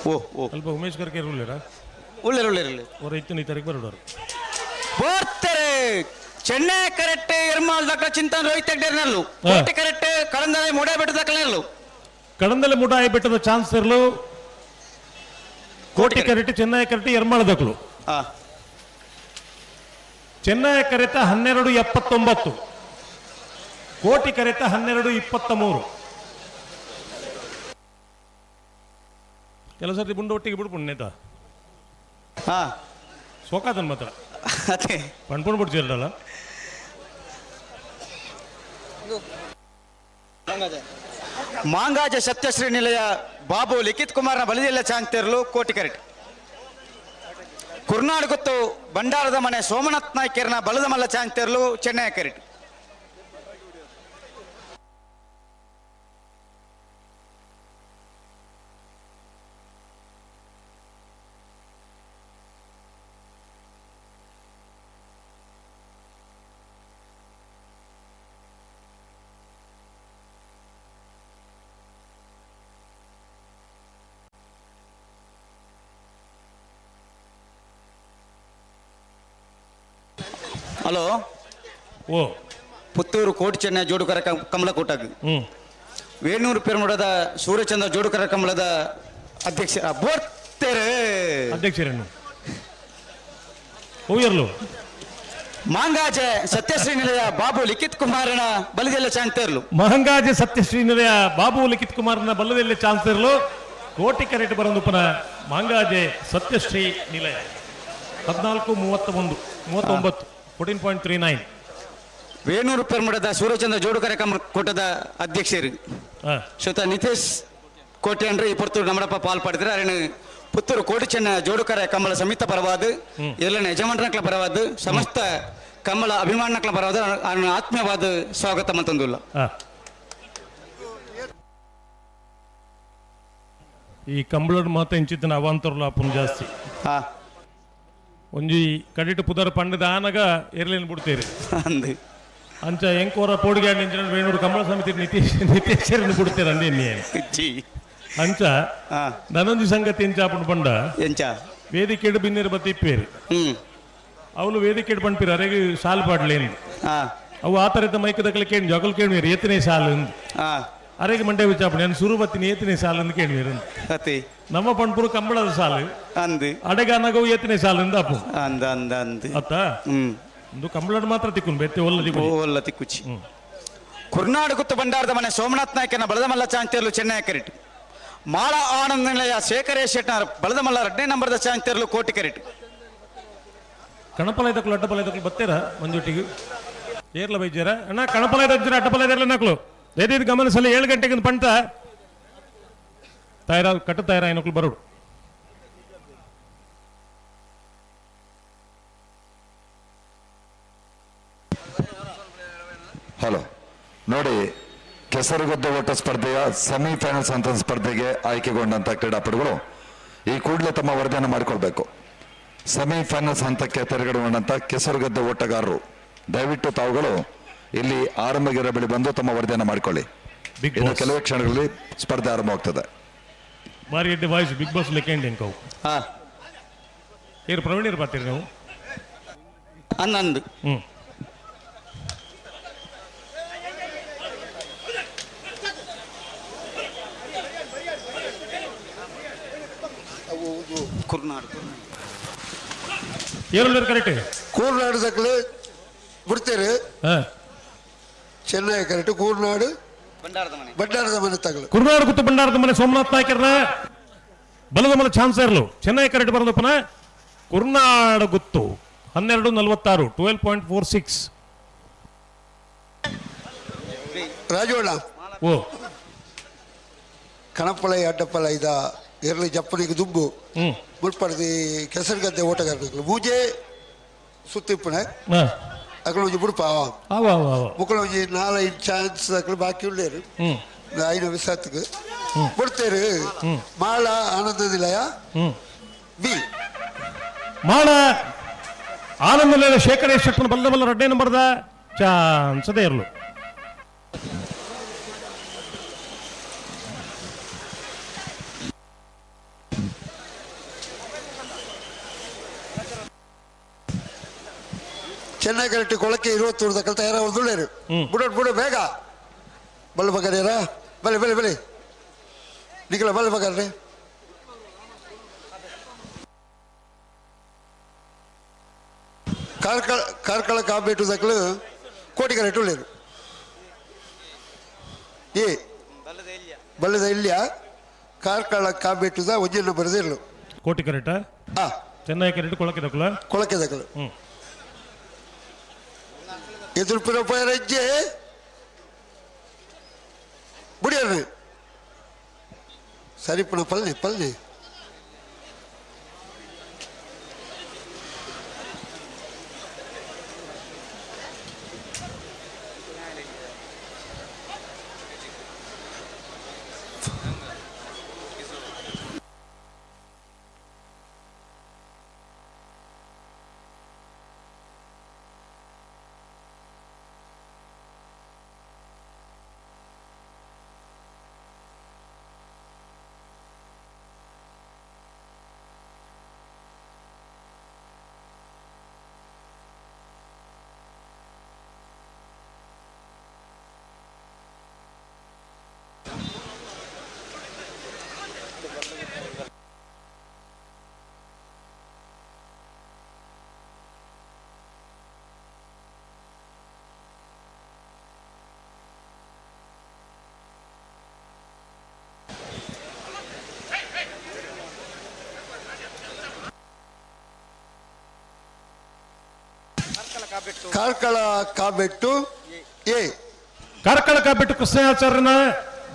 ಓ ಓ ಅಲ್ಪ ಉಮೇಶ್ ಕರ್ಕೆ ಉಳ್ಳೇರಾ ಉಳ್ಳೇರು ಉಳ್ಳೇರು ಉಳ್ಳೇರು ಅವ್ರ ಇತ್ತು ಈ ತಾರೀಕು ಬರೋಡೋರು ಬೋರ್ತಾರೆ ಚೆನ್ನೈ ಕರೆಕ್ಟ್ ಎರ್ಮಾಲ್ ಡಾಕ್ಟರ್ ಚಿಂತನ್ ರೋಹಿತ್ ಹೆಗ್ಡೆರ್ನಲ್ಲು ಕೋಟೆ ಕರೆಕ್ಟ್ ಕಡಂದಲೆ ಮುಡ ಬೆಟ್ಟದ ಕಲರ್ಲು ಕಡಂದಲೆ ಮುಡಾಯಿ ಬೆಟ್ಟದ ಚಾನ್ಸ್ ಇರಲು ಕೋಟೆ ಕರೆಕ್ಟ್ ಚೆನ್ನೈ ಕರೆಕ್ಟ್ ಎರ್ಮಾಳ ದಕ್ಕಲು ಚೆನ್ನೈ ಕರೆತ 12:79, ಕೋಟಿ ಕರೆತ 12:23. ಕೆಲವು ಸರ್ತಿ ಬುಂಡ ಒಟ್ಟಿಗೆ ಬಿಡ್ಪುಂಡು ನೇತ ಹಾ ಸೋಕಾತನ್ ಮಾತ್ರ ಅದೇ ಪಣ್ಪುಂಡು ಬಿಡ್ತಿರಲ್ಲ. ಮಾಂಗಾಜ ಸತ್ಯಶ್ರೀ ನಿಲಯ ಬಾಬು ಲಿಖಿತ್ ಕುಮಾರ್ನ ಬಲಿದೆಲ್ಲ ಚಾಂತಿರ್ಲು ಕೋಟಿ ಕರೆಟ್ ಕುರ್ನಾಡು ಗೊತ್ತು ಭಂಡಾರದ ಮನೆ ಸೋಮನಾಥ್ ನಾಯ್ಕರ್ನ ಬಲದ ಮಲ್ಲ ಚಾಂತಿರ್ಲು ಚೆನ್ನೈ ಕರೆಟ್. ಹಲೋ ಓ ಪುತ್ತೂರು ಕೋಟಿ ಚೆನ್ನೈ ಜೋಡುಕರ ಕಮಲಕೋಟಗ್ ವೇಣೂರು ಪೆರುಮುಡದ ಸೂರ್ಯಚಂದ್ರ ಜೋಡುಕರ ಕಮಲದ ಅಧ್ಯಕ್ಷ ಬೋರ್ತೆರೆ ಅಧ್ಯಕ್ಷರೇನು ಹೋಗಿರ್ಲು ಮಾಂಗಾಜೆ ಸತ್ಯಶ್ರೀ ನಿಲಯ ಬಾಬು ಲಿಖಿತ್ ಕುಮಾರನ ಬಲದೆಲ್ಲ ಚಾನ್ಸರ್ಲು ಮಹಂಗಾಜೆ ಸತ್ಯಶ್ರೀ ನಿಲಯ ಬಾಬು ಲಿಖಿತ್ ಕುಮಾರನ ಬಲ್ಲದೆಲ್ಲ ಚಾನ್ಸರ್ಲು ಕೋಟಿ ಕರೆಟ್ ಬರಂದುಪನ ಮಾಂಗಾಜೆ ಸತ್ಯಶ್ರೀ ನಿಲಯ 14:31 39 14.39. ವೇಣೂರು ಪೆರ್ಮುಡದ ಸೂರ್ಯಚಂದ್ರ ಜೋಡುಕರ ಕೂಟದ ಅಧ್ಯಕ್ಷರು ಶ್ರೀಯುತ ನಿತೇಶ್ ಕೋಟೆ ಅಂದ್ರೆ ಈ ಪುತ್ತೂರು ನಮ್ಮಡಪ್ಪ ಪಾಲ್ ಪಡೆದ್ರೆ ಅರಣ ಪುತ್ತೂರು ಕೋಟಿ ಚೆನ್ನ ಜೋಡುಕರ ಕಮಲ ಸಮಿತ ಪರವಾದ ಎಲ್ಲ ಯಜಮಾನರ ಪರವಾದ ಸಮಸ್ತ ಕಮಲ ಅಭಿಮಾನಕ್ಲ ಪರವಾದ ಆತ್ಮೀಯವಾದ ಸ್ವಾಗತ ಮಂತಂದುಲ್ಲ. ಈ ಕಂಬಳಡ್ ಮಾತ ಇಂಚಿತ್ತಿನ ಅವಾಂತರಲು ಆಪುನ ಜಾಸ್ತಿ. ಒಂಜಿ ಕಡಿಟ್ ಪುದರ್ ಪಂಡದ ಆನಗ ಎರ್ಲೇನು ಬಿಡ್ತೀರಿ ಅಂದು ಅಂಚ ಎಂಕೋರ ಪೋಡಿಗೆ ನಿಂಚಿನ ವೇಣೂರು ಕಂಬಳ ಸಮಿತಿ ನಿತೇಶರನ್ನು ಬಿಡ್ತೀರ ಅಂದೆ ಜಿ ಅಂಚ ನನೊಂಜಿ ಸಂಗತಿ ಎಂಚ ಆಪುಂಡು ಪಂಡ ಎಂಚ ವೇದಿಕೆಡು ಬಿನ್ನೇರು ಬತ್ತಿ ಇಪ್ಪೇರು ಅವಳು ವೇದಿಕೆಡು ಪಂಪಿರ ಅರೆಗೆ ಸಾಲು ಪಾಡ್ಲೇನು ಅವು ಆ ಥರದ ಮೈಕ್ ದಕ್ಕಲ ಕೇಳಿ ಜಗಲ್ ಕೇಳುವೇರು ಏತನೇ ಸಾಲು ಅಂದು ಅರೆಗೆ ಮಂಡೆ ವಿಚಾಪಣೆ ನಾನು ಸುರು ಬತ್ತಿನ ಏತನೇ ಸಾಲು ಅಂದು ಕೇಳುವೇರು ಅತಿ ನಮ್ಮ ಪಂಪುರು ಕಂಬಳದ ಸಾಲು ಅಂದು ಅಡೆಗಾನಗವು ಏತನೇ ಸಾಲು ಅಂದು ಅಪ್ಪು ಅಂದ ಅಂದ ಅಂದು ಅತ್ತ ಒಂದು ಕಂಬಳಡ್ ಮಾತ್ರ ತಿಕ್ಕುನ್ ಬೆತ್ತೆ ಒಲ್ಲ ತಿಕ್ಕು ಒಲ್ಲ ತಿಕ್ಕುಚಿ ಕುರ್ನಾಡು ಗುತ್ತು ಭಂಡಾರದ ಮನೆ ಸೋಮನಾಥ್ ನಾಯ್ಕನ ಬಳದಮಲ್ಲ ಚಾಂತೇರ್ಲು ಚೆನ್ನೈ ಕರಿಟ್ ಮಾಳ ಆನಂದ ನಿಲಯ ಶೇಖರೇಶ್ ಶೆಟ್ನಾರ್ ಬಳದಮಲ್ಲ 2ನೇ ನಂಬರ್ದ ಚಾಂತೇರ್ಲು ಕೋಟಿ ಕರಿಟ್ ಕಣಪಲ ಇದಕ್ಕಲು ಅಡ್ಡಪಲ ಇದಕ್ಕಲು ಬತ್ತೀರ ಮಂಜೊಟ್ಟಿಗೆ ಏರ್ಲ ಬೈಜಾರ ಅಣ್ಣ ಕಣಪಲ ಇದ್ದಿರ ಅಡ್ಡಪಲ ಇದ್ರಲ್ಲ ನಕ್ಲು ದಯದೈದು ಗಮನಿಸಲ್ಲ 7 ಗಂಟೆಗೆ ಪಂಟ ತಯಾರ ಕಟ್ಟು ತಯಾರ ಏನಕ್ಲು ಬರೋಡು. ಹಲೋ ನೋಡಿ, ಕೆಸರುಗದ್ದೆ ಓಟ ಸ್ಪರ್ಧೆಯ ಸೆಮಿಫೈನಲ್ಸ್ ಹಂತದ ಸ್ಪರ್ಧೆಗೆ ಆಯ್ಕೆಗೊಂಡಂತ ಕ್ರೀಡಾಪಟುಗಳು ಈ ಕೂಡಲೇ ತಮ್ಮ ವರದಿಯನ್ನು ಮಾಡಿಕೊಳ್ಬೇಕು. ಸೆಮಿಫೈನಲ್ಸ್ ಹಂತಕ್ಕೆ ತೆರೆಗಡೆಗೊಂಡಂತ ಕೆಸರುಗದ್ದೆ ಓಟಗಾರರು ದಯವಿಟ್ಟು ತಾವುಗಳು ಇಲ್ಲಿ ಆರಂಭಗಿರ ಬಳಿ ಬಂದು ತಮ್ಮ ವರದಿಯನ್ನು ಮಾಡಿಕೊಳ್ಳಿ. ಇನ್ನು ಕೆಲವೇ ಕ್ಷಣಗಳಲ್ಲಿ ಸ್ಪರ್ಧೆ ಆರಂಭವಾಗ್ತದೆ. ಬಾರಿ ಎಡ್ಡೆ ವಾಯ್ಸ್ ಬಿಗ್ ಬಾಸ್ ಲೆಕ್ಕಂಡಿ ಅಂಕವು ಏರು ಪ್ರವೀಣ್ ಬರ್ತೀರಿ ನೀವು ಅನ್ನಂದು ಕುರ್ನಾಡು ಏರು ಕರೆಕ್ಟ್ ಕೂರ್ನಾಡು ದಕ್ಕಲೆ ಬಿಡ್ತೀರಿ ಚೆನ್ನೈ ಕರೆಕ್ಟ್ ಕೂರ್ನಾಡು ಭಂಡಾರದ ಮನೆ ತಗಲು ಕುರ್ನಾಡು ಗುತ್ತು ಭಂಡಾರದ ಮನೆ ಸೋಮನಾಥ್ ನಾಯ್ಕರ್ನ ಬಲದ ಮಲೆ ಚಾನ್ಸರ್ಲು ಚೆನ್ನೈ ಕರೆಕ್ಟ್ ಬರೋದಪ್ಪನ ಕುರ್ನಾಡು ಗುತ್ತು 12:46 12.46. ರಾಜೋಣ ಓ ಕಣಪಲೈ ಅಡ್ಡಪಲ ಇದ ಎರ್ಲಿ ಜಪ್ಪನಿಗೆ ದುಂಬು ಮುಲ್ಪಡ್ದಿ ಕೆಸರುಗದ್ದೆ ಓಟಗಾರರು ಮೂಜೆ ಸುತ್ತಿಪ್ಪಣೆ ಅಕಲು ಒಂಜಿ ಬುಡ್ಪ ಮುಕ್ಕಳು ಒಂಜಿ 4-5 ಚಾನ್ಸ್ ಅಕಲು ಬಾಕಿ ಉಳ್ಳೇರು ಐನ ವಿಸಾತ್ಗೆ ಬಿಡ್ತೇರು. ಮಾಳ ಆನಂದ ನಿಲಯ ಬಿ ಮಾಳ ಆನಂದ ನಿಲಯ ಶೇಖರೇಶ್ ಶೆಟ್ಟನ ಬಲ್ಲ ಬಲ್ಲ 2ನೇ ನಂಬರ್ದ ಚಾನ್ಸ್ ಅದೇ ಇರಲು. ಚೆನ್ನೈ ಕರೆಕ್ಟ್ ಕೊಳಕ್ಕೆ 21 ದಕ್ಕಲ್ ತಯಾರ ಒಂದು ಬುಡ ಬುಡ ಬೇಗ ಬಲ್ಲ ಬಗಾರ್ಯಾರ ಬಲೆ ಬಲೆ ಬಲೆ ನಿಖಲ ಬಲ್ಲ ಬಗಾರ್ರಿ. ಕಾರ್ಕಳ ಕಾರ್ಕಳ ಕಾಬೇಟು ದಕ್ಕಲು ಕೋಟಿ ಕರೆಕ್ಟ್ ಉಳ್ಳೇರು ಏ ಬಲ್ಲದ ಇಲ್ಲಿಯ ಕಾರ್ಕಳ ಕಾಬೇಟುದ ಒಂಜಿನ ಬರೆದಿರಲು ಕೋಟಿ ಕರೆಕ್ಟ್ ಚೆನ್ನೈ ಕರೆಕ್ಟ್ ಕೊಳಕೆ ದಕ್ಕಲ ಕೊಳಕೆ ದಕ್ಕಲು ಎದುರು ರೂಪಾಯಿ ರಜ್ಜೆ ಬುಡಿಯರ್ರಿ ಸರಿಪಣ ಪಲ್ನಿ ಪಲ್ನಿ ಕಾರ್ಕಳ ಕಾಬೆಟ್ಟು ಎ ಕಾರ್ಕಳ ಕಾಬೆಟ್ಟು ಕೃಷ್ಣಾಚಾರ್ಯನ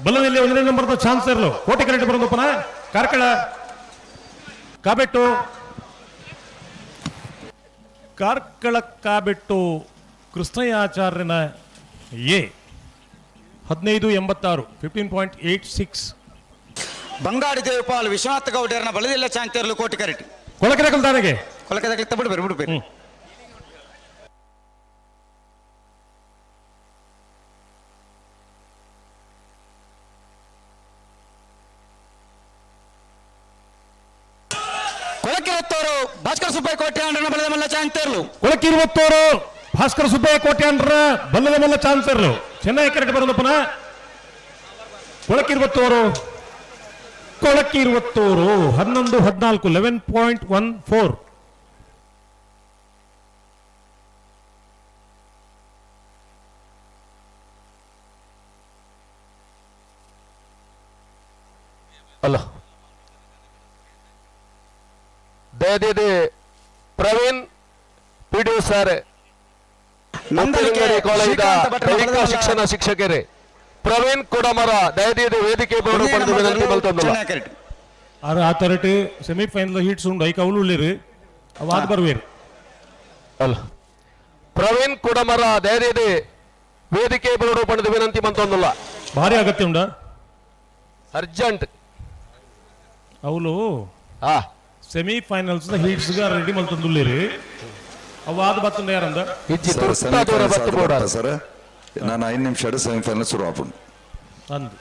ಬಲದಲ್ಲಿ 1ನೇ ನಂಬರ್ದ ಚಾನ್ಸ್ ಇರಲು ಕೋಟಿ ಕರೆಕ್ಟ್ ಬರೋದಪ್ಪನ ಕಾರ್ಕಳ ಕಾಬೆಟ್ಟು ಕಾರ್ಕಳ ಕಾಬೆಟ್ಟು ಕೃಷ್ಣಯಾಚಾರ್ಯನ ಎ 15.86 15.86. ಬಂಗಾಡಿ ದೇವಪಾಲ್ ವಿಶ್ವನಾಥ ಗೌಡರನ ಬಲದಿಲ್ಲ ಚಾಂತೇರ್ಲು ಕೋಟಿ ಕರೆಟ್. ಕೊಳಕದಕಲ್ ದಾನೆಗೆ? ಕೊಳಕದಕಲ್ ಬಿಡ್ಬೇರು ಬಿಡ್ಬೇರು. ಕೊಳಕಿರುವತ್ತೋರು ಭಾಸ್ಕರ ಸುಬ್ಬಯ್ಯ ಕೋಟ್ಯಾಂಡ್ರನ ಬಲದ ಮಲ್ಲ ಚಾಂತೇರ್ಲು. ಕೊಳಕಿರುವತ್ತೋರು ಭಾಸ್ಕರ ಸುಬ್ಬಯ್ಯ ಕೋಟ್ಯಾಂಡ್ರ ಬಲ್ಲದ ಮಲ್ಲ ಚಾನ್ಸರ್ಲು. ಚೆನ್ನೈ ಕರೆಕ್ಟ್ ಬರೋದಪ್ಪನ. ಕೊಳಕಿರುವತ್ತೋರು ಕೊಳಕಿರುವತ್ತೋರು 11 14 11.14. ಅಲ್ಲ ದಯದೀದಿ ಪ್ರವೀಣ್ ಪಿಡಿ ಸರ್ ನಂದಳಿಕೆ ಕಾಲೇಜಿನ ಶ್ರೀಕಾಂತ ಭಟ್ರ ದೈಹಿಕ ಬಲದ ಶಿಕ್ಷಣ ಶಿಕ್ಷಕರೇ ಪ್ರವೀಣ್ ಕೊಡಮರ ದಯದೀದಿ ವೇದಿಕೆ ಬೋರ್ಡ್ ಪಡೆದು ವಿನಂತಿ ಮಲ್ತೊಂದುಲ್ಲ. ಚೆನ್ನೈ ಕರೆಕ್ಟ್. ಆರು ಆ ತರಟು ಸೆಮಿಫೈನಲ್ ಹೀಟ್ಸ್ ಉಂಡು ಐಕ ಅವಳು ಉಳ್ಳೇರು ಅವು ಆದ್ ಬರುವೇರು. ಅಲ್ಲ ಪ್ರವೀಣ್ ಕುಡಮರ ದಯದೀದಿ ವೇದಿಕೆ ಬೋರ್ಡ್ ಪಡೆದು ವಿನಂತಿ ಮಂತೊಂದುಲ್ಲ. ಭಾರಿ ಅಗತ್ಯ ಉಂಡ ಅರ್ಜೆಂಟ್ ಅವಳು ಸೆಮಿಫೈನಲ್ಸ್ ಹೀಟ್ಸ್ ರೆಡಿ ಮಲ್ತೊಂದುಳ್ಳೇರು ಅವು ಆದ್ ಬತ್ತುಂಡ ಯಾರಂದ. ಸರ್ ನಾನು 5 ನಿಮಿಷ ಸೆಮಿಫೈನಲ್ ಶುರು ಆಪುಂಡು. ಅಂದು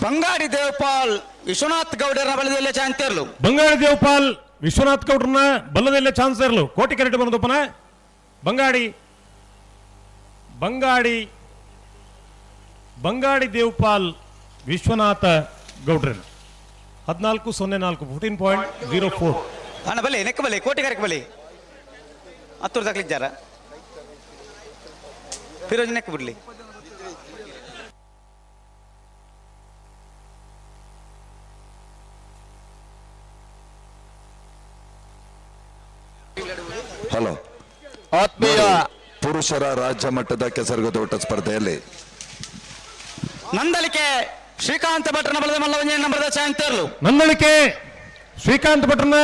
ಬಂಗಾಡಿ ದೇವಪಾಲ್ ವಿಶ್ವನಾಥ್ ಗೌಡರನ ಬಲದಲ್ಲೇ ಚಾಂತೇರ್ಲು. ಬಂಗಾಡಿ ದೇವಪಾಲ್ ವಿಶ್ವನಾಥ್ ಗೌಡ್ರನ್ನ ಬಲ್ಲದಲ್ಲೇ ಚಾನ್ಸರ್ಲು ಕೋಟಿ ಕರೆಕ್ಟ್ ಬಂದಪ್ಪನ. ಬಂಗಾಡಿ ಬಂಗಾಡಿ ಬಂಗಾಡಿ ದೇವಪಾಲ್ ವಿಶ್ವನಾಥ ಗೌಡ್ರನ್ 14.04 14.04. ಅಣ್ಣ ಬಲೆ ನೆಕ್ಕ ಬಲೆ ಕೋಟಿ ಕರೆಕ್ ಬಲೆ ಹತ್ತೂರು ತಕ್ಲಿದ್ದಾರ ಫಿರೋಜ್ ನೆಕ್ ಬಿಡ್ಲಿ. ಹಲೋ ಆತ್ಮೀಯ ಪುರುಷರ ರಾಜ್ಯ ಮಟ್ಟದ ಕೆಸರುಗದೋಟ ಸ್ಪರ್ಧೆಯಲ್ಲಿ ನಂದಳಿಕೆ ಶ್ರೀಕಾಂತ ಭಟ್ರನ ಬಲದ ಮಲ್ಲ ಒಂಜನೇ ನಂಬರದ ಚಾಂತೇರ್ಲು. ನಂದಳಿಕೆ ಶ್ರೀಕಾಂತ್ ಭಟ್ರನ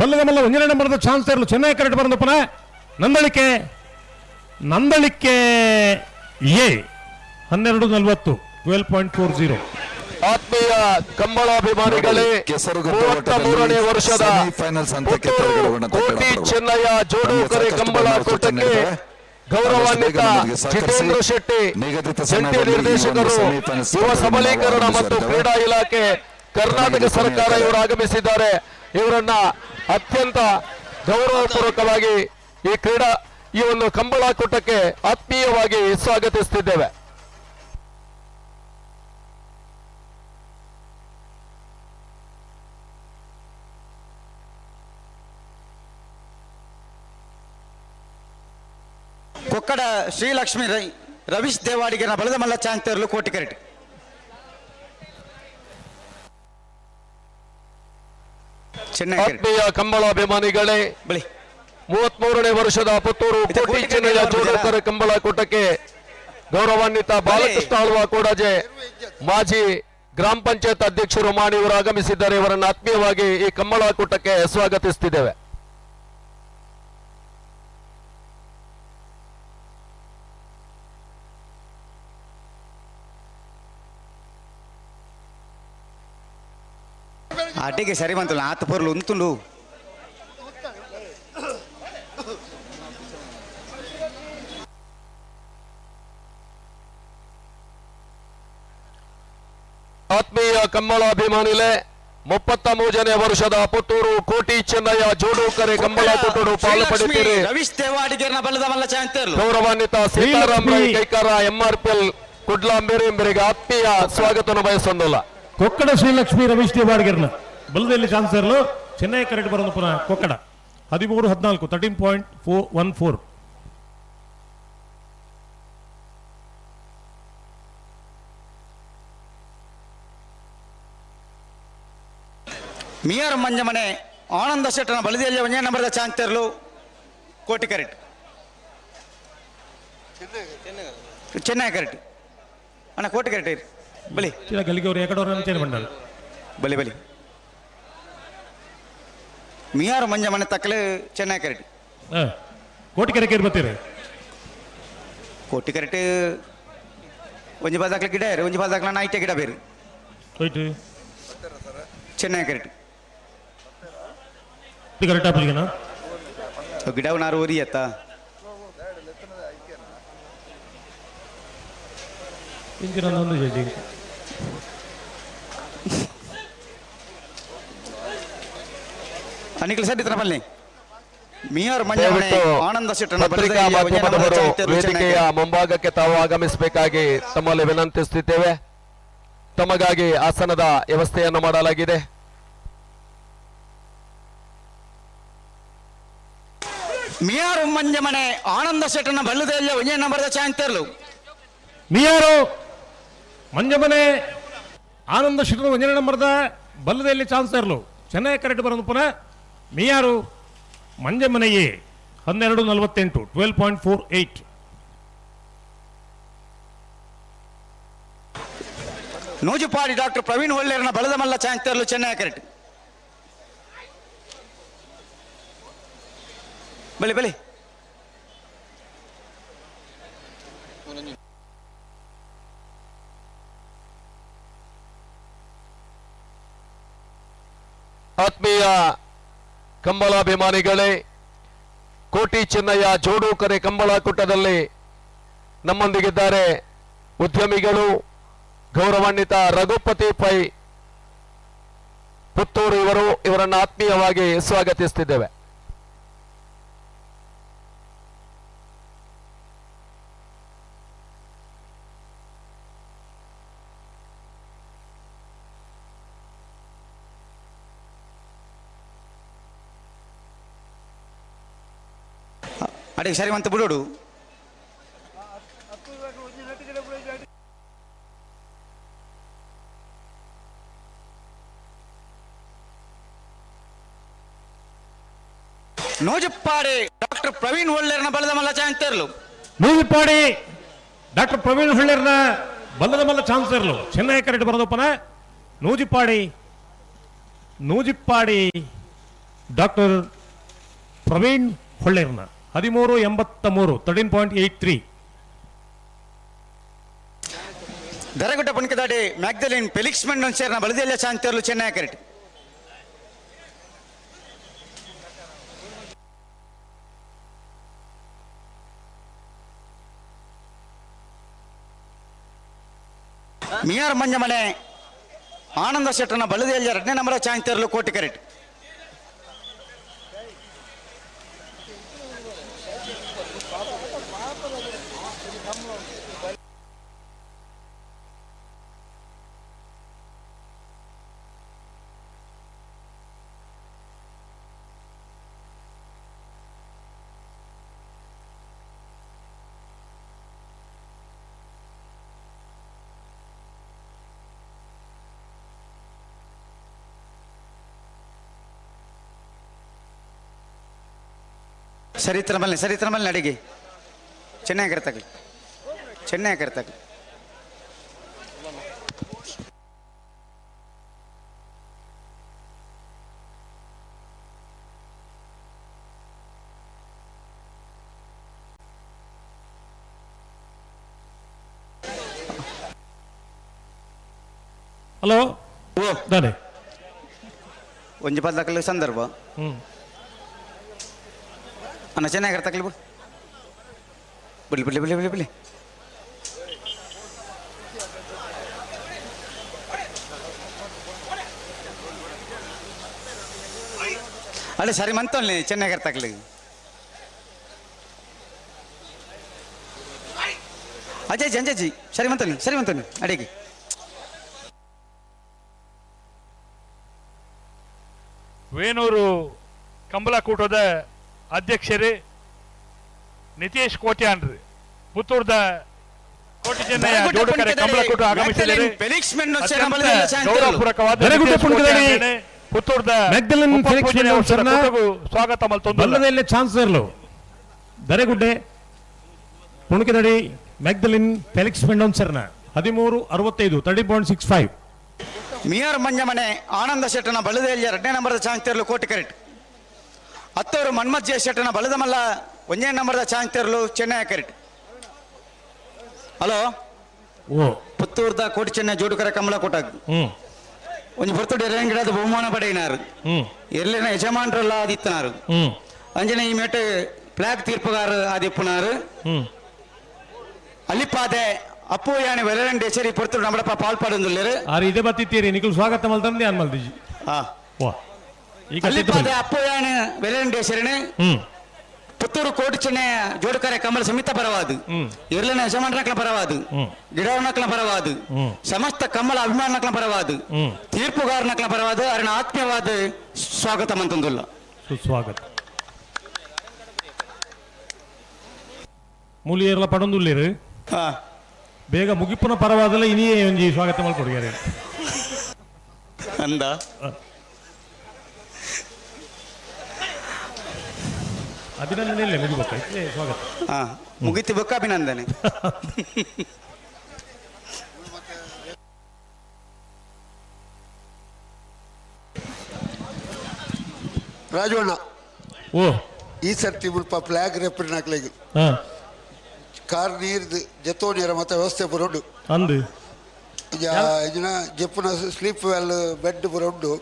ಬಲ್ಲದ ಮಲ್ಲ ಒಂಜನೇ ನಂಬರದ ಚಾನ್ಸರ್ಲು ಚೆನ್ನೈ ಕರೆಕ್ಟ್ ಬಂದಪ್ಪನ. ನಂದಳಿಕೆ ನಂದಳಿಕೆ ಎ 12.40 12.40. ಆತ್ಮೀಯ ಕಂಬಳಾಭಿಮಾನಿಗಳೇ, ಕೆಸರುಗದ್ದೆ 33ನೇ ವರ್ಷದ ಸೆಮಿಫೈನಲ್ಸ್ ಹಂತಕ್ಕೆ ತೇರ್ಗಡೆಗೊಂಡಂತ ಕೋಟಿ ಕ್ರೀಡಾಪಟುಗಳು. ಚೆನ್ನಯ್ಯ ಜೋಡುಕರೆ ನಮಗೆ ಸಾಕಷ್ಟು ಕಂಬಳ ಬೆಂಬಲ ಸೂಚನೆ ಕೂಟಕ್ಕೆ ನೀಡಿದ್ದಾರೆ. ಗೌರವಾನ್ವಿತ ನಮಗೆ ಸಹಕರಿಸಿ ಜಿತೇಂದ್ರ ಶೆಟ್ಟಿ ನಿಗದಿತ ಜಂಟಿ ಸಮಯದಲ್ಲಿ ಈ ಒಂದು ನಿರ್ದೇಶಕರು ಸೆಮಿಫೈನಲ್ಸ್ ಯುವ ಸ್ಪರ್ಧೆಯನ್ನು ಸಬಲೀಕರಣ ನಾವು ಮತ್ತು ಆರಂಭಿಸಿದ್ದೇವೆ. ಕ್ರೀಡಾ ಇಲಾಖೆ ಕರ್ನಾಟಕ ಸರ್ಕಾರ ಇವರು ಆಗಮಿಸಿದ್ದಾರೆ. ಇವರನ್ನ ಅತ್ಯಂತ ಗೌರವಪೂರ್ವಕವಾಗಿ ಈ ಕ್ರೀಡಾ ಈ ಒಂದು ಕಂಬಳ ಕೂಟಕ್ಕೆ ಆತ್ಮೀಯವಾಗಿ ಸ್ವಾಗತಿಸುತ್ತಿದ್ದೇವೆ. ಕೊಕ್ಕಡ ಶ್ರೀಲಕ್ಷ್ಮಿ ರೈ ರವೀಶ್ ದೇವಾಡಿಗನ ಬಲದ ಮಲ್ಲ ಚಾಂತೇರ್ಲು ಕೋಟಿ ಕರೆಟ್. ಚೆನ್ನೈ ಆತ್ಮೀಯ ಕಂಬಳಾಭಿಮಾನಿಗಳೇ, 33ನೇ ವರ್ಷದ ಪುತ್ತೂರು ಕೋಟಿ ಚೆನ್ನಯ್ಯ ಜೋಡುಕರ ಕಂಬಳ ಕೂಟಕ್ಕೆ ಗೌರವಾನ್ವಿತ ಬಾಲಕೃಷ್ಣ ಆಳ್ವ ಕೂಡಾಜೆ ಮಾಜಿ ಗ್ರಾಮ ಪಂಚಾಯತ್ ಅಧ್ಯಕ್ಷರು ಮಾಣಿ ಇವರು ಆಗಮಿಸಿದ್ದಾರೆ. ಇವರನ್ನು ಆತ್ಮೀಯವಾಗಿ ಈ ಕಂಬಳ ಕೂಟಕ್ಕೆ ಸ್ವಾಗತಿಸುತ್ತಿದ್ದೇವೆ. ಅಡ್ಡಿಗೆ ಸರಿ ಬಂತಲ್ಲ ಆತ ಪೊರ್ಲು ಉಂತುಂಡು. ಆತ್ಮೀಯ ಕಂಬಳಾಭಿಮಾನಿಲೆ, 33ನೇ ವರ್ಷದ ಪುತ್ತೂರು ಕೋಟಿ ಚೆನ್ನಯ್ಯ ಜೋಡುಕರೆ ಕಂಬಳ ಕೂಟಡು ಪಾಲು ಪಡೆಯುತ್ತೀರಿ. ರವೀಶ್ ದೇವಾಡಿಗರನ ಬಲದ ಮಲ್ಲ ಚಾಂತೇರ್ಲು. ಗೌರವಾನ್ವಿತ ಸೀತಾರಾಮ್ ರೈ ಕೈಕಾರ ಎಂಆರ್ಪಿಎಲ್ ಕುಡ್ಲಾಂಬೇರಿ ಎಂಬರಿಗೆ ಆತ್ಮೀಯ ಸ್ವಾಗತವನ್ನು ಬಯಸೊಂದಲ್ಲ. ಕೊಕ್ಕಡ ಶ್ರೀಲಕ್ಷ್ಮಿ ರವೀಶ್ ದೇವಾಡಿಗರ್ನ ಬಲದಲ್ಲಿ ಚಾನ್ಸರ್ಲು ಚೆನ್ನೈ ಕರೆಕ್ಟ್ ಬರೋದು ಪುನಃ ಕೊಕ್ಕಡ 13.14 13.414. ಮಿಯರ್ ಮಂಜಮನೆ ಆನಂದ ಶೆಟ್ಟನ ಬಲದಿಯಲ್ಲಿ ಒಂದೇ ನಂಬರದ ಚಾಂತೇರ್ಲು ಕೋಟಿ ಕರೆಕ್ಟ್. ಚೆನ್ನೈ ಕರೆಕ್ಟ್ ಅಣ್ಣ ಕೋಟಿ ಕರೆಕ್ಟ್ ಬಲಿ ಗಲ್ಲಿಗೆ ಅವರು ಎಕಡೋರ ಚೇಂಜ್ ಬಂಡಾರ ಬಲಿ ಬಲಿ ಮಿಯಾರು ಮಂಜಮನೆ ತಕ್ಕಲೆ ಚೆನ್ನೈ ಕರೆಕ್ಟ್. ಕೋಟಿ ಕರೆಕ್ಟ್ ಬರ್ತೀರಿ. ಕೋಟಿ ಕರೆಕ್ಟ್ ಒಂಜಿ ಬಾದಾಕ್ಲ ಗಿಡ ಇರು ಒಂಜಿ ಬಾದಾಕ್ಲ ನಾಯ್ಟೆ ಗಿಡ ಬೇರು ಹೋಯ್ತು ಚೆನ್ನೈ ಕರೆಕ್ಟ್ ಕರೆಕ್ಟ್ ಆಪಲಿಗೆನಾ ಗಿಡವು ನಾರು ಒರಿಯತ್ತ ಇಂಚಿನ ಒಂದು ಜಡ್ಜಿ ಅನಿಖಿಲ್ ಸರ್ ಇತರ ಬನ್ನಿ ಮಿಯರ್ ಮಂಜಾವಣೆ ದಯವಿಟ್ಟು ಆನಂದ ಶೆಟ್ಟನ ಪತ್ರಿಕಾ ಮಾಧ್ಯಮದವರು ವೇದಿಕೆಯ ಮುಂಭಾಗಕ್ಕೆ ತಾವು ಆಗಮಿಸಬೇಕಾಗಿ ತಮ್ಮಲ್ಲಿ ವಿನಂತಿಸುತ್ತಿದ್ದೇವೆ. ತಮಗಾಗಿ ಆಸನದ ವ್ಯವಸ್ಥೆಯನ್ನು ಮಾಡಲಾಗಿದೆ. ಮಿಯಾರು ಮಂಜಮನೆ ಆನಂದ ಶೆಟ್ಟನ ಬಲ್ಲದೆಲ್ಲ ಒಂದೇ ನಂಬರ್ದ ಚಾಂತರ್ಲು ಮಿಯಾರು ಮಂಜಮನೆ ಆನಂದ ಶೆಟ್ಟನ ಒಂಜನೇ ನಂಬರ್ದ ಬಲ್ಲದೆಯಲ್ಲಿ ಚಾನ್ಸ್ ಇರಲು ಚೆನ್ನೈ ಕರೆಕ್ಟ್ ಬರೋದು ಪುನಃ ಮಿಯಾರು ಮಂಜಮನೆಯೇ 12:48 12.48. ನೂಜುಪಾಡಿ ಡಾಕ್ಟರ್ ಪ್ರವೀಣ್ ಒಳ್ಳೆಯರನ ಬಳದ ಮಲ್ಲ ಚಾಂತರ್ಲು ಚೆನ್ನೈ ಕರೆಕ್ಟ್ ಬಲಿ ಬಲಿ ಆತ್ಮೀಯ ಕಂಬಳಾಭಿಮಾನಿಗಳೇ, ಕೋಟಿ ಚೆನ್ನಯ್ಯ ಜೋಡುಕರೆ ಕಂಬಳಕೂಟದಲ್ಲಿ ನಮ್ಮೊಂದಿಗಿದ್ದಾರೆ ಉದ್ಯಮಿಗಳು ಗೌರವಾನ್ವಿತ ರಘುಪತಿ ಪೈ ಪುತ್ತೂರು ಇವರು. ಇವರನ್ನು ಆತ್ಮೀಯವಾಗಿ ಸ್ವಾಗತಿಸುತ್ತಿದ್ದೇವೆ. ಅಡಿಗೆ ಸರಿ ಅಂತ ಬಿಡೋಡು ನೂಜುಪ್ಪಾಡಿ ಡಾಕ್ಟರ್ ಪ್ರವೀಣ್ ಒಳ್ಳೆಯರನ ಬಲದ ಮಲ್ಲ ಚಾಂತರ್ಲು ನೂಜುಪ್ಪಾಡಿ ಡಾಕ್ಟರ್ ಪ್ರವೀಣ್ ಹೊಳ್ಳೆರ್ನ ಬಲ್ಲದ ಮಲ್ಲ ಚಾನ್ಸರ್ಲು ಚೆನ್ನೈ ಕರೆಕ್ಟ್ ಬರೋದಪ್ಪನ ನೂಜಿಪ್ಪಾಡಿ ನೂಜಿಪ್ಪಾಡಿ ಡಾಕ್ಟರ್ ಪ್ರವೀಣ್ ಹೊಳ್ಳೆರ್ನ 13.83 13.83. ದರಗುಡ್ಡ ಪುಣ್ಕದಾಡಿ ಮ್ಯಾಗ್ದಲಿನ್ ಫೆಲಿಕ್ಸ್ ಮೆಂಡೋನ್ ಸೇರ್ನ ಬಲದೆಲ್ಲ ಚಾಂತರ್ಲು ಚೆನ್ನೈ ಕರೆಕ್ಟ್ ಮಿಯಾರ್ ಮಂಜಮನೆ ಆನಂದ ಶೆಟ್ಟನ ಬಲದೆಲ್ಲ ಎರಡನೇ ನಂಬರ್ ಚಾಂತರ್ಲು ಕೋಟಿ ಕರೆಕ್ಟ್ ಸರಿತ್ರ ಮಲ್ನೆ ಸರಿತ್ರ ಮಲ್ನೆ ಅಡಿಗೆ ಚೆನ್ನಾಗಿ ಕರ್ತಗಲಿ ಚೆನ್ನಾಗಿ ಕರ್ತಗಲಿ ಹಲೋ ದಾನೆ ಒಂಜಿ ಪದಕಲು ಸಂದರ್ಭ ಅಣ್ಣ ಚೆನ್ನಾಗಿ ತಗಲಿ ಬಿಡು ಬಿಡ್ಲಿ ಬಿಡ್ಲಿ ಬಿಡ್ಲಿ ಬಿಡ್ಲಿ ಬಿಡ್ಲಿ ಅಲ್ಲೇ ಸರಿ ಮಂತಲ್ಲಿ ಚೆನ್ನಾಗಿ ತಗಲಿ ಅಜಯ್ ಅಂಜಾಜಿ ಸರಿ ಮಂತಲ್ಲಿ ಸರಿ ಮಂತಲ್ಲಿ ಅಡಿಗೆ ವೇಣೂರು ಕಂಬಳಕೂಟದ ಅಧ್ಯಕ್ಷರೇ ನಿತೇಶ್ ಕೋಟ್ಯಾನ್ರಿ ಪುತ್ತೂರ್ದ ಕೋಟಿ ಚೆನ್ನಯ್ಯ ಜೋಡುಕರೆ ಕಂಬಳಕೂಟ ಆಗಮಿಸಿದರೆ ಗೌರವಪೂರ್ವಕವಾದ ಪುತ್ತೂರ್ದ ಸ್ವಾಗತ ಮಲ್ತೊಂದು ಚಾನ್ಸಲರ್ ದರೆಗುಡ್ಡೆ ಪುಣಕದಡಿ ಮ್ಯಾಗ್ದಲಿನ್ ಫೆಲಿಕ್ಸ್ ಮೆಂಡೋನ್ಸರ್ನ 13.65 30.65. ಮಿಯರ್ ಮಂಜಮನೆ ಆನಂದ ಶೆಟ್ಟನ ಬಲದೆಯಲ್ಲಿ ಎರಡನೇ ನಂಬರ್ದ ಚಾಂಗ್ತೇರ್ಲು ಕೋಟಿ ಕರೆಕ್ಟ್ ಹತ್ತವರು ಮನ್ಮಥ್ ಜಯ ಶೆಟ್ಟನ ಬಲದ ಮಲ್ಲ ಒಂದನೇ ನಂಬರ್ದ ಚಾಂಗ್ತೇರ್ಲು ಚೆನ್ನೈ ಕರೆಕ್ಟ್. ಹಲೋ ಓ ಪುತ್ತೂರ್ದ ಕೋಟಿ ಚೆನ್ನ ಜೋಡುಕರ ಕಮಲ ಕೋಟಾಗ್ ಒಂಜಿ ಪೊರ್ತುಡು ಎರಂಗಿಡದ ಬಹುಮಾನ ಪಡೆಯಿನಾರು ಎರ್ಲಿನ ಯಜಮಾನ್ರೆಲ್ಲ ಆದಿತ್ತನಾರು ಅಂಜನೆ ಈ ಮೇಟ್ ಫ್ಲಾಗ್ ತೀರ್ಪುಗಾರ ಆದಿಪ್ಪುನಾರು ಅಲ್ಲಿಪಾದೆ ಅಪ್ಪು ಯಾನೆ ವೆಲರಂಡ್ ದೇಶರಿ ಪೊರ್ತುಡು ನಮ್ಮಡಪ್ಪ ಪಾಲ್ಪಾಡೊಂದುಲ್ಲೇರು ಆರು ಇದೇ ಬತ್ತಿತ್ತೀರಿ ನಿಕಲ್ ಸ್ವಾಗತ ಮಲ್ತಂದೆ ಅನ್ ಮಲ್ದಿಜಿ ವಾ ಈಗ ಅಲ್ಲಿಪಾದೆ ಅಪ್ಪು ಯಾನೆ ವೆಲರಂಡ್ ದೇಶರಿನ ಪುತ್ತೂರು ಕೋಟಿ ಚೆನ್ನೆಯ ಜೋಡುಕರೆ ಕಮಲ ಸಮಿತ ಪರವಾದು ಇರ್ಲಿನ ಯಜಮಾನರಕ್ಲ ಪರವಾದು ಗಿಡವನಕ್ಲ ಪರವಾದು ಸಮಸ್ತ ಕಮಲ ಅಭಿಮಾನಕ್ಲ ಪರವಾದು ತೀರ್ಪುಗಾರನಕ್ಲ ಪರವಾದು ಅರಣ ಆತ್ಮೀಯವಾದ ಸ್ವಾಗತ ಮಂತಂದುಲ್ಲ ಸುಸ್ವಾಗತ ಮೂಲಿಯರ್ಲ ಪಡೊಂದುಲ್ಲೇರು ಬೇಗ ಮುಗಿಪುನ ಪರವಾದಲ್ಲ ಇನಿಯೇ ಒಂಜಿ ಸ್ವಾಗತ ಮಲ್ಕೊಡಿಯಾರೆ ಅಂದ ಅಭಿನಂದನೆ ಇಲ್ಲ ಮುಗಿಬೇಕು ಇಲ್ಲೇ ಸ್ವಾಗತ ಮುಗಿತಿ ಬೊಕ್ಕ ಅಭಿನಂದನೆ ರಾಜವಣ್ಣ ಓ ಈ ಸರ್ತಿ ಮುಲ್ಪ ಫ್ಲಾಗ್ ರೆಪ್ರಿನ ಹಾಕ್ಲಿಗೆ ಕಾರ್ ನೀರ್ದು ಜೆತ್ತೋ ನೀರ ಮತ್ತೆ ವ್ಯವಸ್ಥೆ ಪೂರ ಉಂಡು ಅಂದು ಇದಿನ ಜೆಪ್ಪುನ ಸ್ಲೀಪ್ ವೆಲ್ ಬೆಡ್ ಪೂರ ಉಂಡು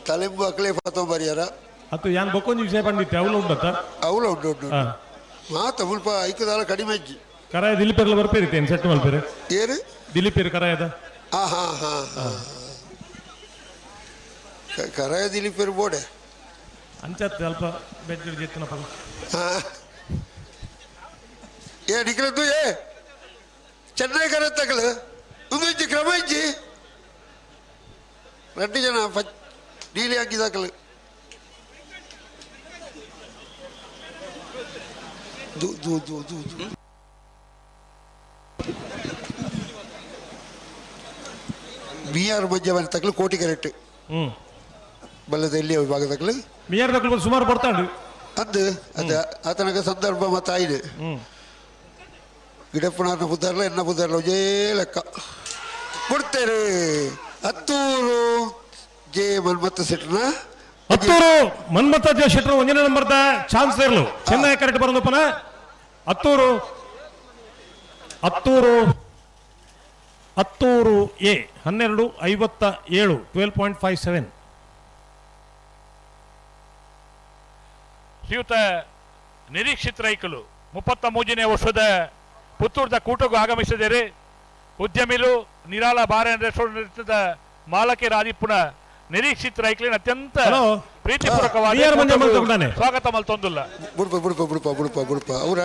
ತಲೆಂಬು ಅಕ್ಲೆ ಫತೋ ಬರಿಯಾರ ಅತ್ತು ಯಾನ್ ಬೊಕ್ಕೊಂಜಿ ವಿಷಯ ಪಂಡಿತ್ತೆ ಅವಳು ಉಂಡತ್ತ ಅವಳು ಉಂಡು ಉಂಡು ಮಾತ ಮುಲ್ಪ ಐಕದಾಲ ಕಡಿಮೆ ಇಜ್ಜಿ ಕರಾಯ ದಿಲೀಪೆರ್ಲ ಬರ್ಪೇರಿತ್ತೇನು ಸೆಟ್ ಮಲ್ಪೇರು ಏನು ದಿಲೀಪೇರು ಕರಾಯದ ಹಾ ಹಾ ಹಾ ಹಾ ಕರಾಯ ದಿಲೀಪೇರು ಬೋಡೆ ಅಂಚತ್ ಅಲ್ಪ ಬೆಡ್ ಜೆತ್ತನ ಪದ ಏ ನಿಖಲದ್ದು ಏ ಚೆನ್ನೈ ಕರತ್ತಗಳು ಒಂದು ಇಜ್ಜಿ ಕ್ರಮ ಇಜ್ಜಿ రెండు ಜನ ನೀಲಿ ಹಾಕಿದಾಕಲು ದು ದು ದು ದು ದು ಬಿ ಆರ್ ಮಜ್ಜ ತಕ್ಕಲು ಕೋಟಿ ಕರೆಕ್ಟ್ ಬಲ್ಲದ ಎಲ್ಲಿ ವಿಭಾಗದಕ್ಕಲು ಬಿ ಆರ್ ತಕ್ಕಲು ಸುಮಾರು ಬರ್ತಾಂಡು ಅಂದು ಅದು ಆತನಗ ಸಂದರ್ಭ ಮತ್ತು ಆಯ್ನೆ ಗಿಡಪ್ಪನ ಬುದ್ಧರ್ಲ ಎನ್ನ ಬುದ್ಧರ್ಲ ಒಂಜೇ ಲೆಕ್ಕ ಕೊಡ್ತೇನೆ ಹತ್ತೂರು ಜೆ ಮನ್ಮಥ ಶೆಟ್ಟರ್ನ ಹತ್ತೂರು ಮನ್ಮಥ ಜೆ ಶೆಟ್ಟರ್ ಒಂದನೇ ನಂಬರ್ದ ಚಾನ್ಸ್ ಇರಲು ಚೆನ್ನೈ ಕರೆಕ್ಟ್ ಬರೋದಪ್ಪನ ಹತ್ತೂರು ಹತ್ತೂರು ಹತ್ತೂರು ಎ 12:57 12.57. ಶ್ರೀಯುತ ನಿರೀಕ್ಷಿತ ರೈಕಲು 33ನೇ ವರ್ಷದ ಪುತ್ತೂರ್ದ ಕೂಟಗೂ ಆಗಮಿಸಿದರೆ ಉದ್ಯಮಿಲು ನಿರಾಳ ಬಾರ್ ಅಂಡ್ ರೆಸ್ಟೋರೆಂಟ್ ಮಾಲಕಿ ರಾಜಿಪುನ ನಿರೀಕ್ಷಿತ ರೈಕಲಿನ ಅತ್ಯಂತ ಪ್ರೀತಿಪೂರ್ವಕವಾದ ಸ್ವಾಗತ ಮಲ್ತೊಂದುಲ್ಲ. ಬುಡ್ಪ ಬುಡ್ಪ ಬುಡ್ಪ ಬುಡ್ಪ ಬುಡ್ಪ ಅವ್ರು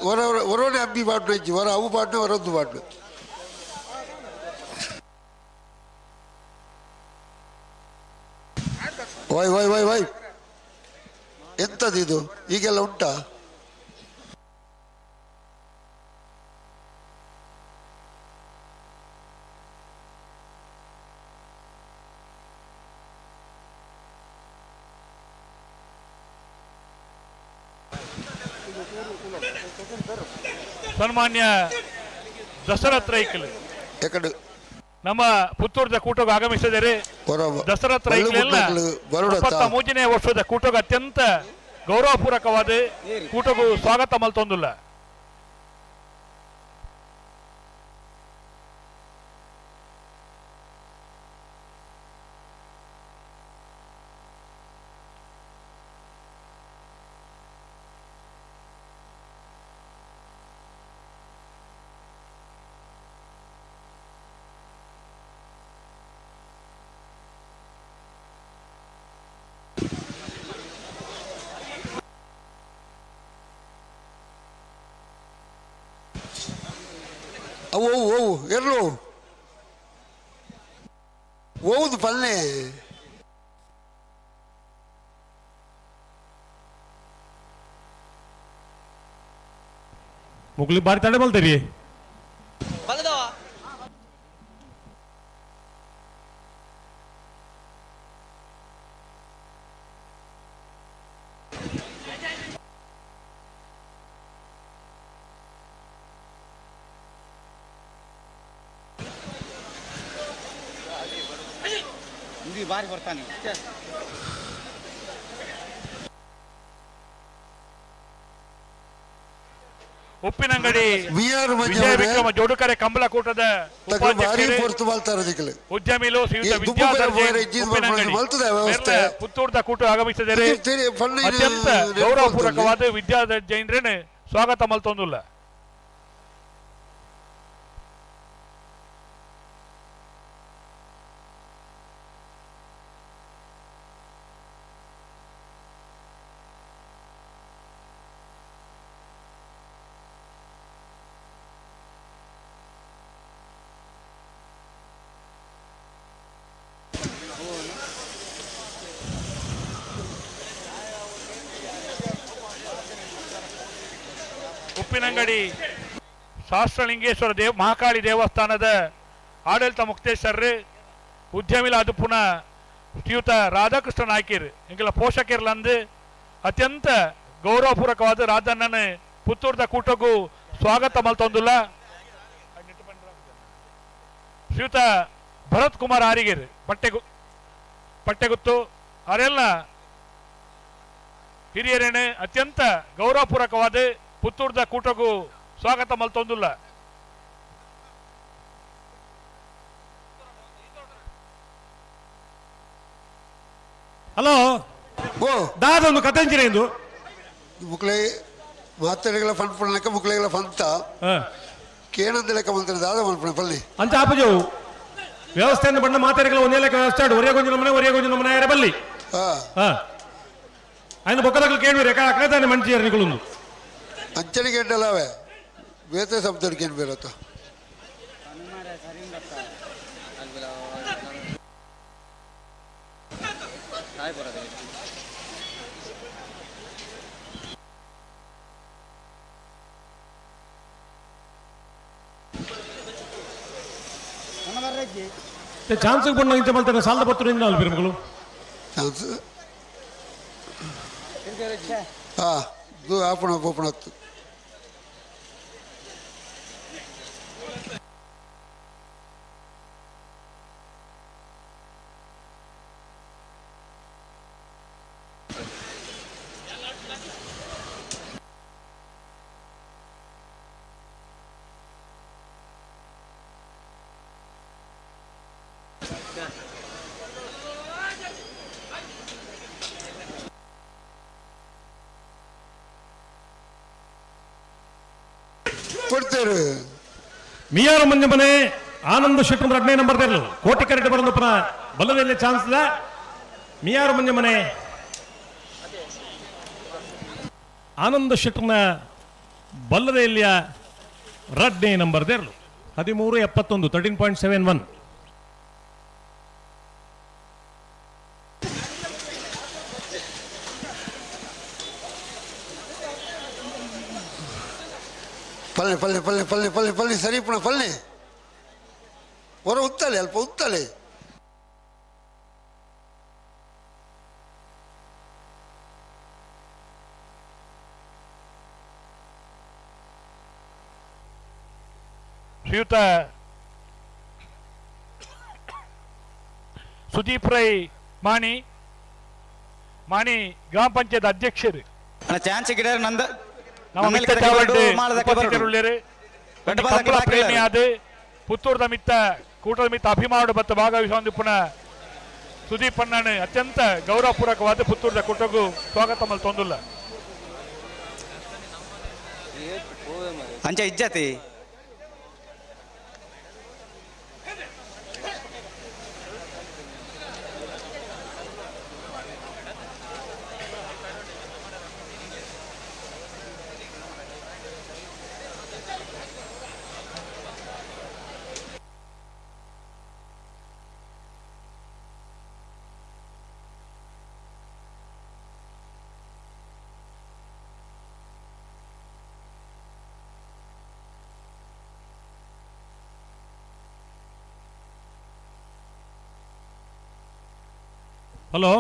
ಹೊರ ಹೊರನೆ ಅಬ್ಬಿ ಪಾಡ್ನು ಇಜ್ಜಿ ಹೊರ ಅವು ಪಾಡ್ನು ಹೊರೊಂದು ಪಾಡ್ನು. ವೈ ವೈ ವೈ ವೈ ಎಂತದಿದು ಈಗೆಲ್ಲ ಉಂಟಾ? ಸನ್ಮಾನ್ಯ ದಶರಥ ರೈಕಲ್ ನಮ್ಮ ಪುತ್ತೂರ್ದ ಕೂಟಕ್ಕೆ ಆಗಮಿಸಿದರೆ ದಶರಥ ರೈಕಲೆಲ್ಲ 33ನೇ ವರ್ಷದ ಕೂಟಕ್ಕೆ ಅತ್ಯಂತ ಗೌರವಪೂರ್ವಕವಾದ ಕೂಟಗೂ ಸ್ವಾಗತ ಮಲ್ತೊಂದುಲ್ಲ. ಅವು ಅವು ಎಲ್ಲೋ ಓದು ಪಲ್ಲೆ ಮುಗ್ಲಿ ಬಾರಿ ತಡೆ ಬಲ್ತೀರಿ. ಬಾರಿ ಬರ್ತಾನೆ. ಉಪ್ಪಿನಂಗಡಿ ವಿಜಯ ವಿಕ್ರಮ ಜೋಡುಕರೆ ಕಂಬಳಕೂಟದ ಉದ್ಯಮಿಲು ಶ್ರೀಯುತ ವಿದ್ಯಾಧರ್ ಉಪ್ಪಿನಂಗಡಿ ಪುತ್ತೂರ್ದ ಕೂಟ ಆಗಮಿಸಿದರೆ ಅತ್ಯಂತ ಗೌರವಪೂರ್ವಕವಾದ ವಿದ್ಯಾಧರ್ ಜೈನ್ರೇನೆ ಸ್ವಾಗತ ಮಲ್ತೊಂದುಲ್ಲ. ಉಪ್ಪಿನಂಗಡಿ ಶಾಸ್ತ್ರಲಿಂಗೇಶ್ವರ ದೇವ ಮಹಾಕಾಳಿ ದೇವಸ್ಥಾನದ ಆಡಳಿತ ಮುಕ್ತೇಶ್ವರರು ಉದ್ಯಮಿಲ ಅದು ಪುನಃ ಶ್ರೀಯುತ ರಾಧಾಕೃಷ್ಣ ನಾಯ್ಕರ್ ಎಂಗೆಲ್ಲ ಪೋಷಕರ್ಲಂದು ಅತ್ಯಂತ ಗೌರವಪೂರ್ವಕವಾದ ರಾಧಣ್ಣನ ಪುತ್ತೂರ್ದ ಕೂಟಕ್ಕೂ ಸ್ವಾಗತ ಮಲ್ತೊಂದುಲ್ಲ. ಶ್ರೀಯುತ ಭರತ್ ಕುಮಾರ್ ಆರಿಗೇರ್ ಪಟ್ಟೆಗುತ್ತು ಅವರೆಲ್ಲ ಹಿರಿಯರೇನೆ ಅತ್ಯಂತ ಗೌರವಪೂರ್ವಕವಾದ ಪುತ್ತೂರ್ದ ಕೂಟಕ್ಕೂ ಸ್ವಾಗತ ಮಲ್ತೊಂದುಲ್ಲ. ಹಲೋ ದಾದೊಂದು ಕಥಂಚಿನ ಇಂದು ಮುಕ್ಲೆ ಮಾತೆರೆಗಳ ಫನ್ ಪಣ್ಣಕ ಮುಕ್ಲೆಗಳ ಫಂತ ಕೇನಂದ ಲೆಕ್ಕ ಮಂತ್ರ ದಾದ ಮನ್ಪಣ ಪಲ್ಲಿ ಅಂಚ ಆಪಜವು ವ್ಯವಸ್ಥೆಯನ್ನು ಬಣ್ಣ ಮಾತೆರೆಗಳ ಒಂದೇ ಲೆಕ್ಕ ವ್ಯವಸ್ಥೆ ಒರೇ ಗೊಂಜು ನಮನೆ ಒರೇ ಗೊಂಜು ನಮನೆ ಯಾರೇ ಬಲ್ಲಿ ఆయన ಬೊಕ್ಕದಗಳು ಕೇಳುವ ರೇಖಾ ಅಕ್ಕದಾನೆ ಮಂಚಿಯರ್ ನಿಕುಲುಂದು ಅಂಚನೆ ಗಂಟಲವೇ ಬೇತೆ ಶಬ್ದಕ್ಕೆ ಏನು ಬೇರತ್ತ ಚಾನ್ಸ್ ಬಣ್ಣ ಇಂಚ ಮಲ್ತಾನೆ ಸಾಲದ ಪತ್ರ ನಾಲ್ ಬಿರುಮಗಳು ಚಾನ್ಸ್ ಹಾ ಇದು ಆಪಣ ಪೋಪಣ ಕೊಡ್ತೇವೆ. ಮಿಯಾರ ಮಂಜಮನೆ ಆನಂದ ಶೆಟ್ಟಿ ಎರಡನೇ ನಂಬರ್ ತೆರಲು ಕೋಟಿ ಕರೆಕ್ಟ್ ಬರಂದಪ್ಪನ ಬಲ್ಲದಲ್ಲಿ ಚಾನ್ಸ್ ಇಲ್ಲ. ಮಿಯಾರ ಮಂಜಮನೆ ಆನಂದ ಶೆಟ್ಟರ್ನ ಬಲ್ಲದೆಲ್ಲಿಯ ಎರಡನೇ ನಂಬರ್ ತೆರಲು 13.71 13.71. ಪಲ್ಲೆ ಪಲ್ಲೆ ಪಲ್ಲೆ ಪಲ್ಲೆ ಪಲ್ಲೆ ಪಲ್ಲೆ ಸರಿ ಪುಣ ಪಲ್ಲೆ ಹೊರ ಉತ್ತಲೆ ಅಲ್ಪ ಉತ್ತಲೆ. ಶ್ರೀಯುತ ಸುದೀಪ್ ರೈ ಮಾಣಿ ಮಾಣಿ ಗ್ರಾಮ ಪಂಚಾಯತ್ ಅಧ್ಯಕ್ಷರು ಚಾನ್ಸ್ ಗಿಡ ನಂದ ನಮ್ಮ ಮಿತ್ತ ಚಾವಲ್ಡ್ ಉಪಸ್ಥಿತರುಳ್ಳೇರು ಕಂಬಳ ಪ್ರೇಮಿ ಆದ ಪುತ್ತೂರ್ದ ಮಿತ್ತ ಕೂಟದ ಮಿತ್ತ ಅಭಿಮಾನ ಮತ್ತು ಭಾಗವಹಿಸುವ ಪುನಃ ಸುದೀಪ್ ಅಣ್ಣನ ಅತ್ಯಂತ ಗೌರವಪೂರ್ವಕವಾದ ಪುತ್ತೂರ್ದ ಕೂಟಕ್ಕೂ ಸ್ವಾಗತ ಮಲ್ತೊಂದುಲ್ಲ. ಅಂಚ ಇಜ್ಜತಿ ಹಲೋ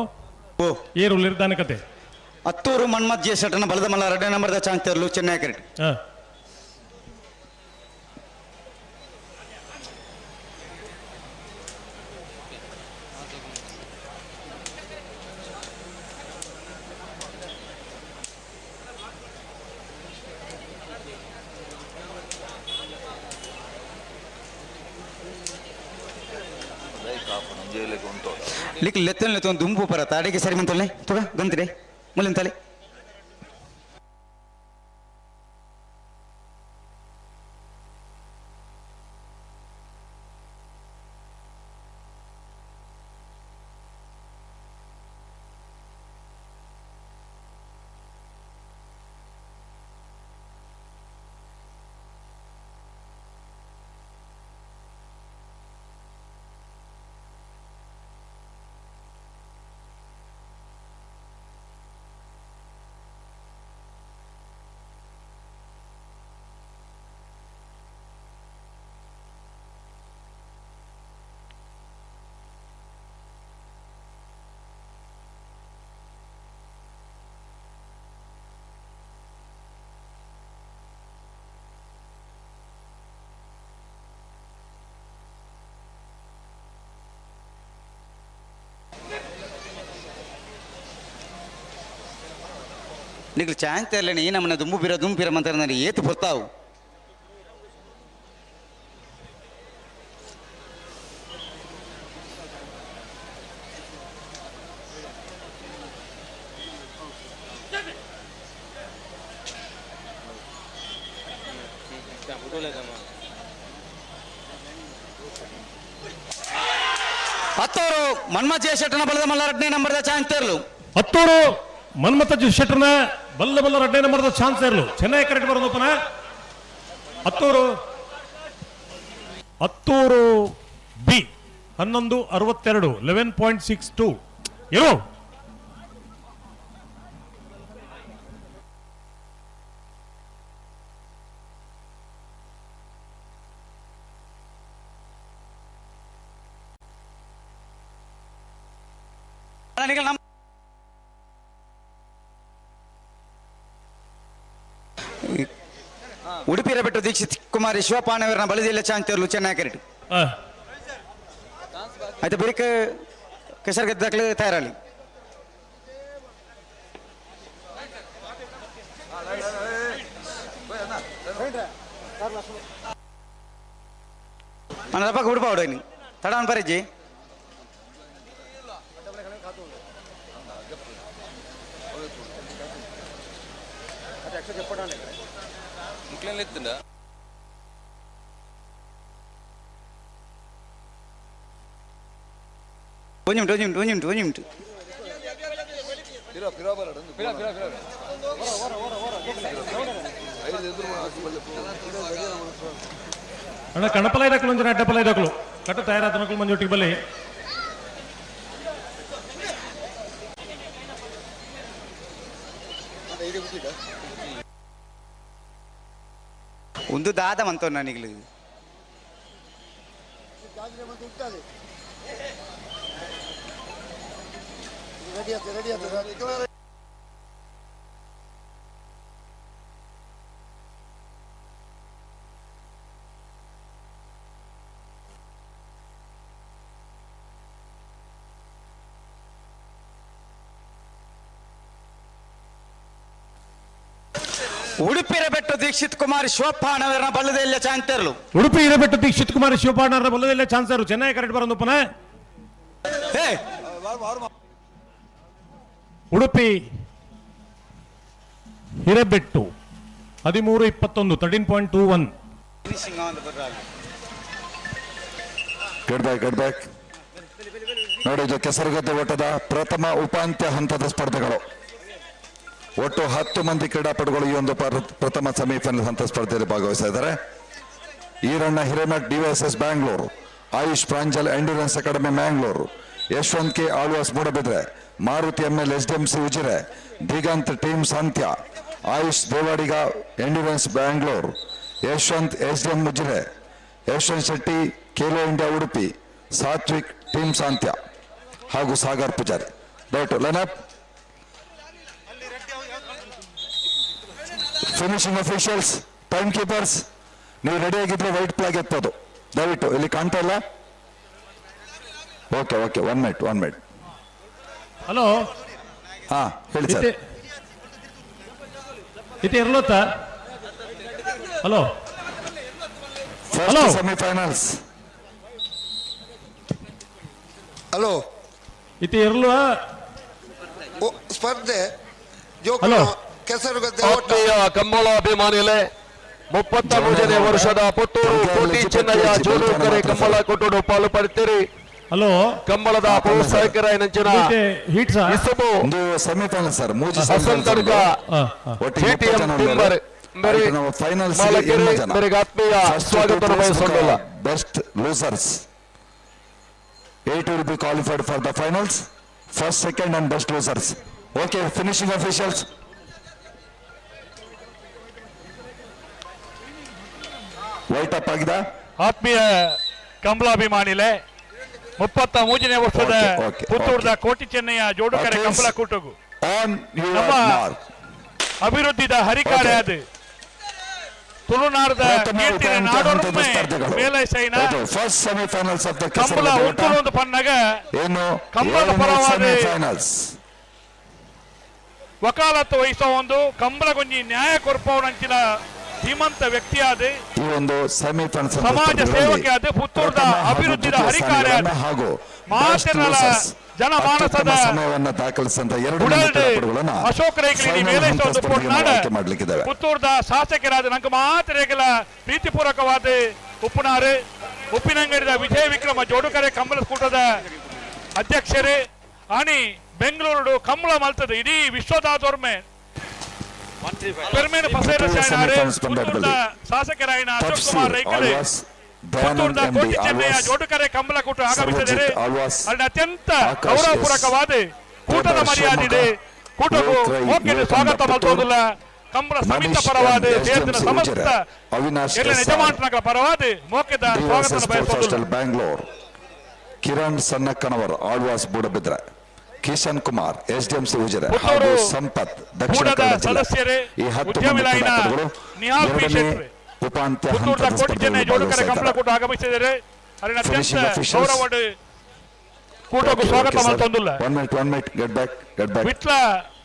ಏರು ನಿರ್ಧಾನ ಕತೆ ಅತ್ತೂರು ಮನ್ಮತ್ ಜೆ ಶೆಟ್ಟನ ಬಲದ ಮಲ್ಲ ಎರಡನೇ ನಂಬರ್ದ ಚಾನ್ಸ್ ತೆರಲು ಚೆನ್ನೈ ಕ್ರಿಕೆಟ್. ಲಿಕ್ ಲೆತ್ತನ್ ಲೆತ್ತೊಂದು ದುಂಬು ಪರತ ಅಡಿಗೆ ಸರಿ ಮಂತೊಲ್ಲೆ ತುಗ ಗಂತಿಡೆ ಮುಲ್ಲಿಂತಲೆ. ನಿಗ್ಲು ಚಾನ್ಸ್ ಇರಲಿ, ಈ ನಮ್ಮನ್ನ ದುಂಬು ಬಿರ ದುಂಬು ಬಿರ ಮಂತಾರೆ ನನಗೆ ಏತು ಬರ್ತಾವು. ಹತ್ತೂರು ಮನ್ಮಥ ಶೆಟ್ಟನ ಬಲದ ಮಲ್ಲಾರಡ್ನೇ ನಂಬರ್ದ ಚಾನ್ಸ್ ಇರಲು. ಹತ್ತೂರು ಮನ್ಮಥ ಶೆಟ್ಟರ್ನ ಬಲ್ಲ ಬಲ್ಲ ರಡ್ಡೆ ನಂಬರ್ದ ಚಾನ್ಸ್ ಇರಲು. ಚೆನ್ನೈ ಕರೆಕ್ಟ್ ಬರೋದಪ್ಪನ. ಹತ್ತೂರು ಹತ್ತೂರು ಬಿ 11:62 11.62 ಇರು. ಉಡುಪಿ ಬೆಟ್ಟು ದೀಕ್ಷಿತ್ ಕುಮಾರಿ ಶಿವಪಾಣವರನ ಬಲದಿಲ್ಲ ಚಾನ್ಸ್ ಇರಲು ಚೆನ್ನೈ ಕರೆಕ್ಟ್. ಆಯ್ತು ಬಿರಿಕ್ ಕೆಸರುಗದ್ದಕ್ಲೆ ತಯಾರಾಗಲಿ. ಅಣ್ಣ ರಪ್ಪ ಉಡುಪ ಹೊಡೋನಿ ತಡ ಅನ್ಪರಿಜಿ. ಒಂದು ನಿಮಿಷ ಒಂದು ನಿಮಿಷ ಒಂದು ನಿಮಿಷ ಒಂದು ನಿಮಿಷ. ಅಣ್ಣ ಕಣಪಲ ಇದಾಕಲು ಒಂಜನ ಅಡ್ಡಪಲ ಇದಾಕಲು ಕಟ್ಟು ತಯಾರಾದ ಮಕ್ಕಳು ಮಂಜೊಟ್ಟಿಗೆ ಬಲ್ಲಿ. ಒಂದು ದಾದ ಮಂತ ನನಗೆ. ಉಡುಪಿ ಬೆಟ್ಟು ದೀಕ್ಷಿತ್ ಕುಮಾರ್ ಶಿವಪ್ಪನವರನ್ನ ಬಲ್ಲದೆಲ್ಲ ಚಾನ್ಸರ್ಲು. ಉಡುಪಿ ಹಿರೇಬೆಟ್ಟು ದೀಕ್ಷಿತ್ ಕುಮಾರ್ ಶಿವಪ್ಪನವರ ಬಲ್ಲದೆಲ್ಲ ಚಾನ್ಸರ್ ಚೆನ್ನೈ ಕರೆಕ್ಟ್ ಬರೋದಪ್ಪನ. Udupi Hirebettu 13:21 13.21. Get back, get back. ನೋಡಿ, ಇದು ಕೆಸರುಗದ್ದೆ ಓಟದ ಪ್ರಥಮ ಉಪಾಂತ್ಯ ಹಂತದ ಸ್ಪರ್ಧೆಗಳು. ಒಟ್ಟು 10 ಮಂದಿ ಕ್ರೀಡಾಪಟುಗಳು ಈ ಒಂದು ಪ್ರಥಮ ಸೆಮಿಫೈನಲ್ ಹಂತ ಸ್ಪರ್ಧೆಯಲ್ಲಿ ಭಾಗವಹಿಸ್ತಾ ಇದ್ದಾರೆ. Iranna Hiremath DYSS Bangalore, Ayush Pranjal endurance academy Mangalore, Yashwant K Alvas Moodbidri, Maruti ML S D M C Ujire, Diganth team Santya, Ayush Devadiga endurance Bangalore, Yashwant S D M Ujire, Yashwant Shetty Khelo India Udupi, Satvik team Santya ಹಾಗೂ ಸಾಗರ್ ಪೂಜಾರಿ. ದಯವಿಟ್ಟು line up. Finishing officials, time keepers, ನೀವು ready ಆಗಿದ್ರೆ white flag ಎತ್ತೋದು. ದಯವಿಟ್ಟು ಇಲ್ಲಿ ಕಾಣ್ತಾ ಇಲ್ಲ. Okay okay, 1 minute 1 minute. Hello, ಹಾ ಹೇಳಿ sir. ಇತ್ತೆ ಇರ್ಲತ್ತ? Hello, first semifinals. Hello, ಇತ್ತೆ ಎರ್ಲುವ ಸ್ಪರ್ಧೆ ಹಲೋ. ಕೆಸರುಗದ್ದೆ ಆತ್ಮೀಯ ಕಂಬಳ ಅಭಿಮಾನಿಗಳೇ, 33ನೇ ವರ್ಷದ ಪುತ್ತೂರು ಕೋಟಿ ಚೆನ್ನಯ್ಯ ಜೋಡುಕರೆ ಕಂಬಳ ಕೊಟ್ಟುಡು ಪಾಲು ಪಡೆತೀರಿ. ಹಲೋ. ಕಂಬಳದ ಪ್ರೋತ್ಸಾಹಕರ ನಂಚಿನ ಇಸುಬು ಒಂದು ಸೆಮಿಫೈನಲ್ ಸರ್, ಮೂಜಿ ಹಸನ್ ತಡ್ಕ ಜಿಟಿಎಂ ಟಿಂಬರ್ ಮೇರೆ ಫೈನಲ್ಸ್ ಮಾಲಕರೇ, ಮೇರೆಗೆ ಆತ್ಮೀಯ ಸ್ವಾಗತ ಬಯಸೋಲ್ಲ. Best losers 8 will be qualified for the finals. First, second and best losers. Okay, finishing officials. White up ಆಗಿದೆ. ಆತ್ಮೀಯ ಕಂಬಳಾಭಿಮಾನಿಲೆ, 33ನೇ ವರ್ಷದ ಪುತ್ತೂರದ ಕೋಟಿ ಚೆನ್ನಯ್ಯ ಜೋಡುಕರೆ ಕಂಬಳ ಕೂಟಗು ನಮ್ಮ ಅಭಿವೃದ್ಧಿದ ಹರಿಕಾರೆ ಅದು ತುಳುನಾಡದ ಕೀರ್ತಿನ ನಾಡೊಮ್ಮೆ ಮೇಲೈಸೈನ first semifinals of the Kambala ಉಂಟು ಪನ್ನಗ ಏನು ಕಂಬಳದ ಪರವಾದ ಫೈನಲ್ಸ್ ವಕಾಲತ್ತು ವಹಿಸೋ ಒಂದು ಕಂಬಳಗೊಂಜಿ ನ್ಯಾಯ ಕೊರ್ಪವನಂಚಿನ ಧೀಮಂತ ವ್ಯಕ್ತಿಯಾದ ಈ ಒಂದು ಸೆಮಿಫೈನಲ್ಸ್ ಸಮಾಜ ಸೇವಕೆ ಆದ ಪುತ್ತೂರದ ಅಭಿವೃದ್ಧಿದ ಹರಿಕಾರೆ ಆದ ಹಾಗೂ ಮಾತಿನಲ ಜನಮಾನಸದ ಸಮಯವನ್ನು ದಾಖಲಿಸಿದಂತ ಎರಡು ಉಡಲ್ಡ್ ಕ್ರೀಡಾಪಟುಗಳನ್ನ ಅಶೋಕ್ ರೈಕಲಿ final ಮೇಲೆ ಹಂತದ ಸ್ಪರ್ಧೆಗೆ ನಾವು ಆಯ್ಕೆ ಮಾಡಲಿಕ್ಕಿದ್ದೇವೆ. ಪುತ್ತೂರದ ಶಾಸಕರಾದ ನಂಗೆ ಮಾತ್ರ ಪ್ರೀತಿಪೂರ್ವಕವಾದ ಉಪ್ಪುನಾರು ಉಪ್ಪಿನಂಗಡಿದ ವಿಜಯ ವಿಕ್ರಮ ಜೋಡುಕರೆ ಕಂಬಳ ಕೂಟದ ಅಧ್ಯಕ್ಷರೇ ಆಣಿ ಬೆಂಗಳೂರು ಕಂಬಳ ಮಲ್ತದೆ ಇಡೀ ವಿಶ್ವದಾದೊರ್ಮೆ ಪೆರ್ಮೇನ ಪಸೇರ ಶಾಯನಾರು ಪುತ್ತೂರದ ಶಾಸಕರಾಯಿನ ಅಶೋಕ್ ಕುಮಾರ್ ರೈಕಲಿ ಆಳ್ವಾಸ್, ದಯಾನಂದ್ ಪುತ್ತೂರದ ಎಂ ಡಿ ಕೋಟಿ ಚೆನ್ನಯ್ಯ ಆಳ್ವಾಸ್, ಜೋಡುಕರೆ ಕಂಬಳ ಕೂಟ ಆಗಮಿಸಿದರೆ ಸರ್ವಜಿತ್ ಆಳ್ವಾಸ್, ಅಲ್ಲಿ ಅತ್ಯಂತ ಆಕಾಶ್ ಗೌರವಪೂರ್ವಕವಾದ ಕೂಟದ ಎಸ್, ಮರ್ಯಾದೆ ಕೂಟಕ್ಕೂ ವಿವೇಕ್ ರೈ, ಮೋಕೆಗೆ ವಿವೇಕಾನಂದ ಸ್ವಾಗತ ಪುತ್ತೂರು, ಮಲ್ತೋದಿಲ್ಲ. ಕಂಬಳ ಸಮಿತ ಮನೀಶ್ ಪರವಾದ ಎಂ, ಸೇರ್ದಿನ ಎಸ್ಡಿಎಂಸಿ ಸಮಸ್ತ ಉಜಿರೆ, ಅವಿನಾಶ್ ಎಲ್ಲ ಎಸ್ ಆರ್, ಯಜಮಾನರ ಪರವಾದ ಮೋಕೆದ ಡಿವೈಎಸ್ ಸ್ವಾಗತ ಸ್ಪೋರ್ಟ್ಸ್ ಬಯಸೋದಿಲ್ಲ. ಹಾಸ್ಟೆಲ್ ಬ್ಯಾಂಗ್ಳೂರ್, ಕಿರಣ್ ಸನ್ನಕ್ಕನವರ್ ಆಳ್ವಾಸ್ ಬೂಡಬಿದ್ರೆ, ಕಿಶನ್ ಕುಮಾರ್ ಎಸ್ಡಿಎಂಸಿ ಉಜಿರೆ ಪುತ್ತೂರು ಹಾಗೂ ಸಂಪತ್ ದಕ್ಷಿಣ ಕೂಟದ ಕನ್ನಡ ಜಿಲ್ಲೆ. ಸದಸ್ಯರೇ, ಈ 10 ಮಂದಿ ಉದ್ಯಮಿ ಲೈನ ಕ್ರೀಡಾಪಟುಗಳು ನಿಹಾಲ್ ಪಿ. ಎರಡನೇ ಶೆಟ್ಟಿ, ಉಪಾಂತ್ಯ ಪುತ್ತೂರದ ಹಂತದ ಕೋಟಿ ಚೆನ್ನೈ ಸ್ಪರ್ಧೆಯಲ್ಲಿ ಜೋಡುಕರೆ ಕಂಬಳ ಭಾಗವಹಿಸ್ತಾ ಕೂಟ ಆಗಮಿಸಿದರೆ ಅಲ್ಲಿನ Finishing ಅತ್ಯಂತ officials. ಗೌರವ ಕೂಟಕ್ಕೂ ಸ್ವಾಗತ ಮಲ್ತೊಂದಿಲ್ಲ. One minute, one minute, get back, get back. Vitla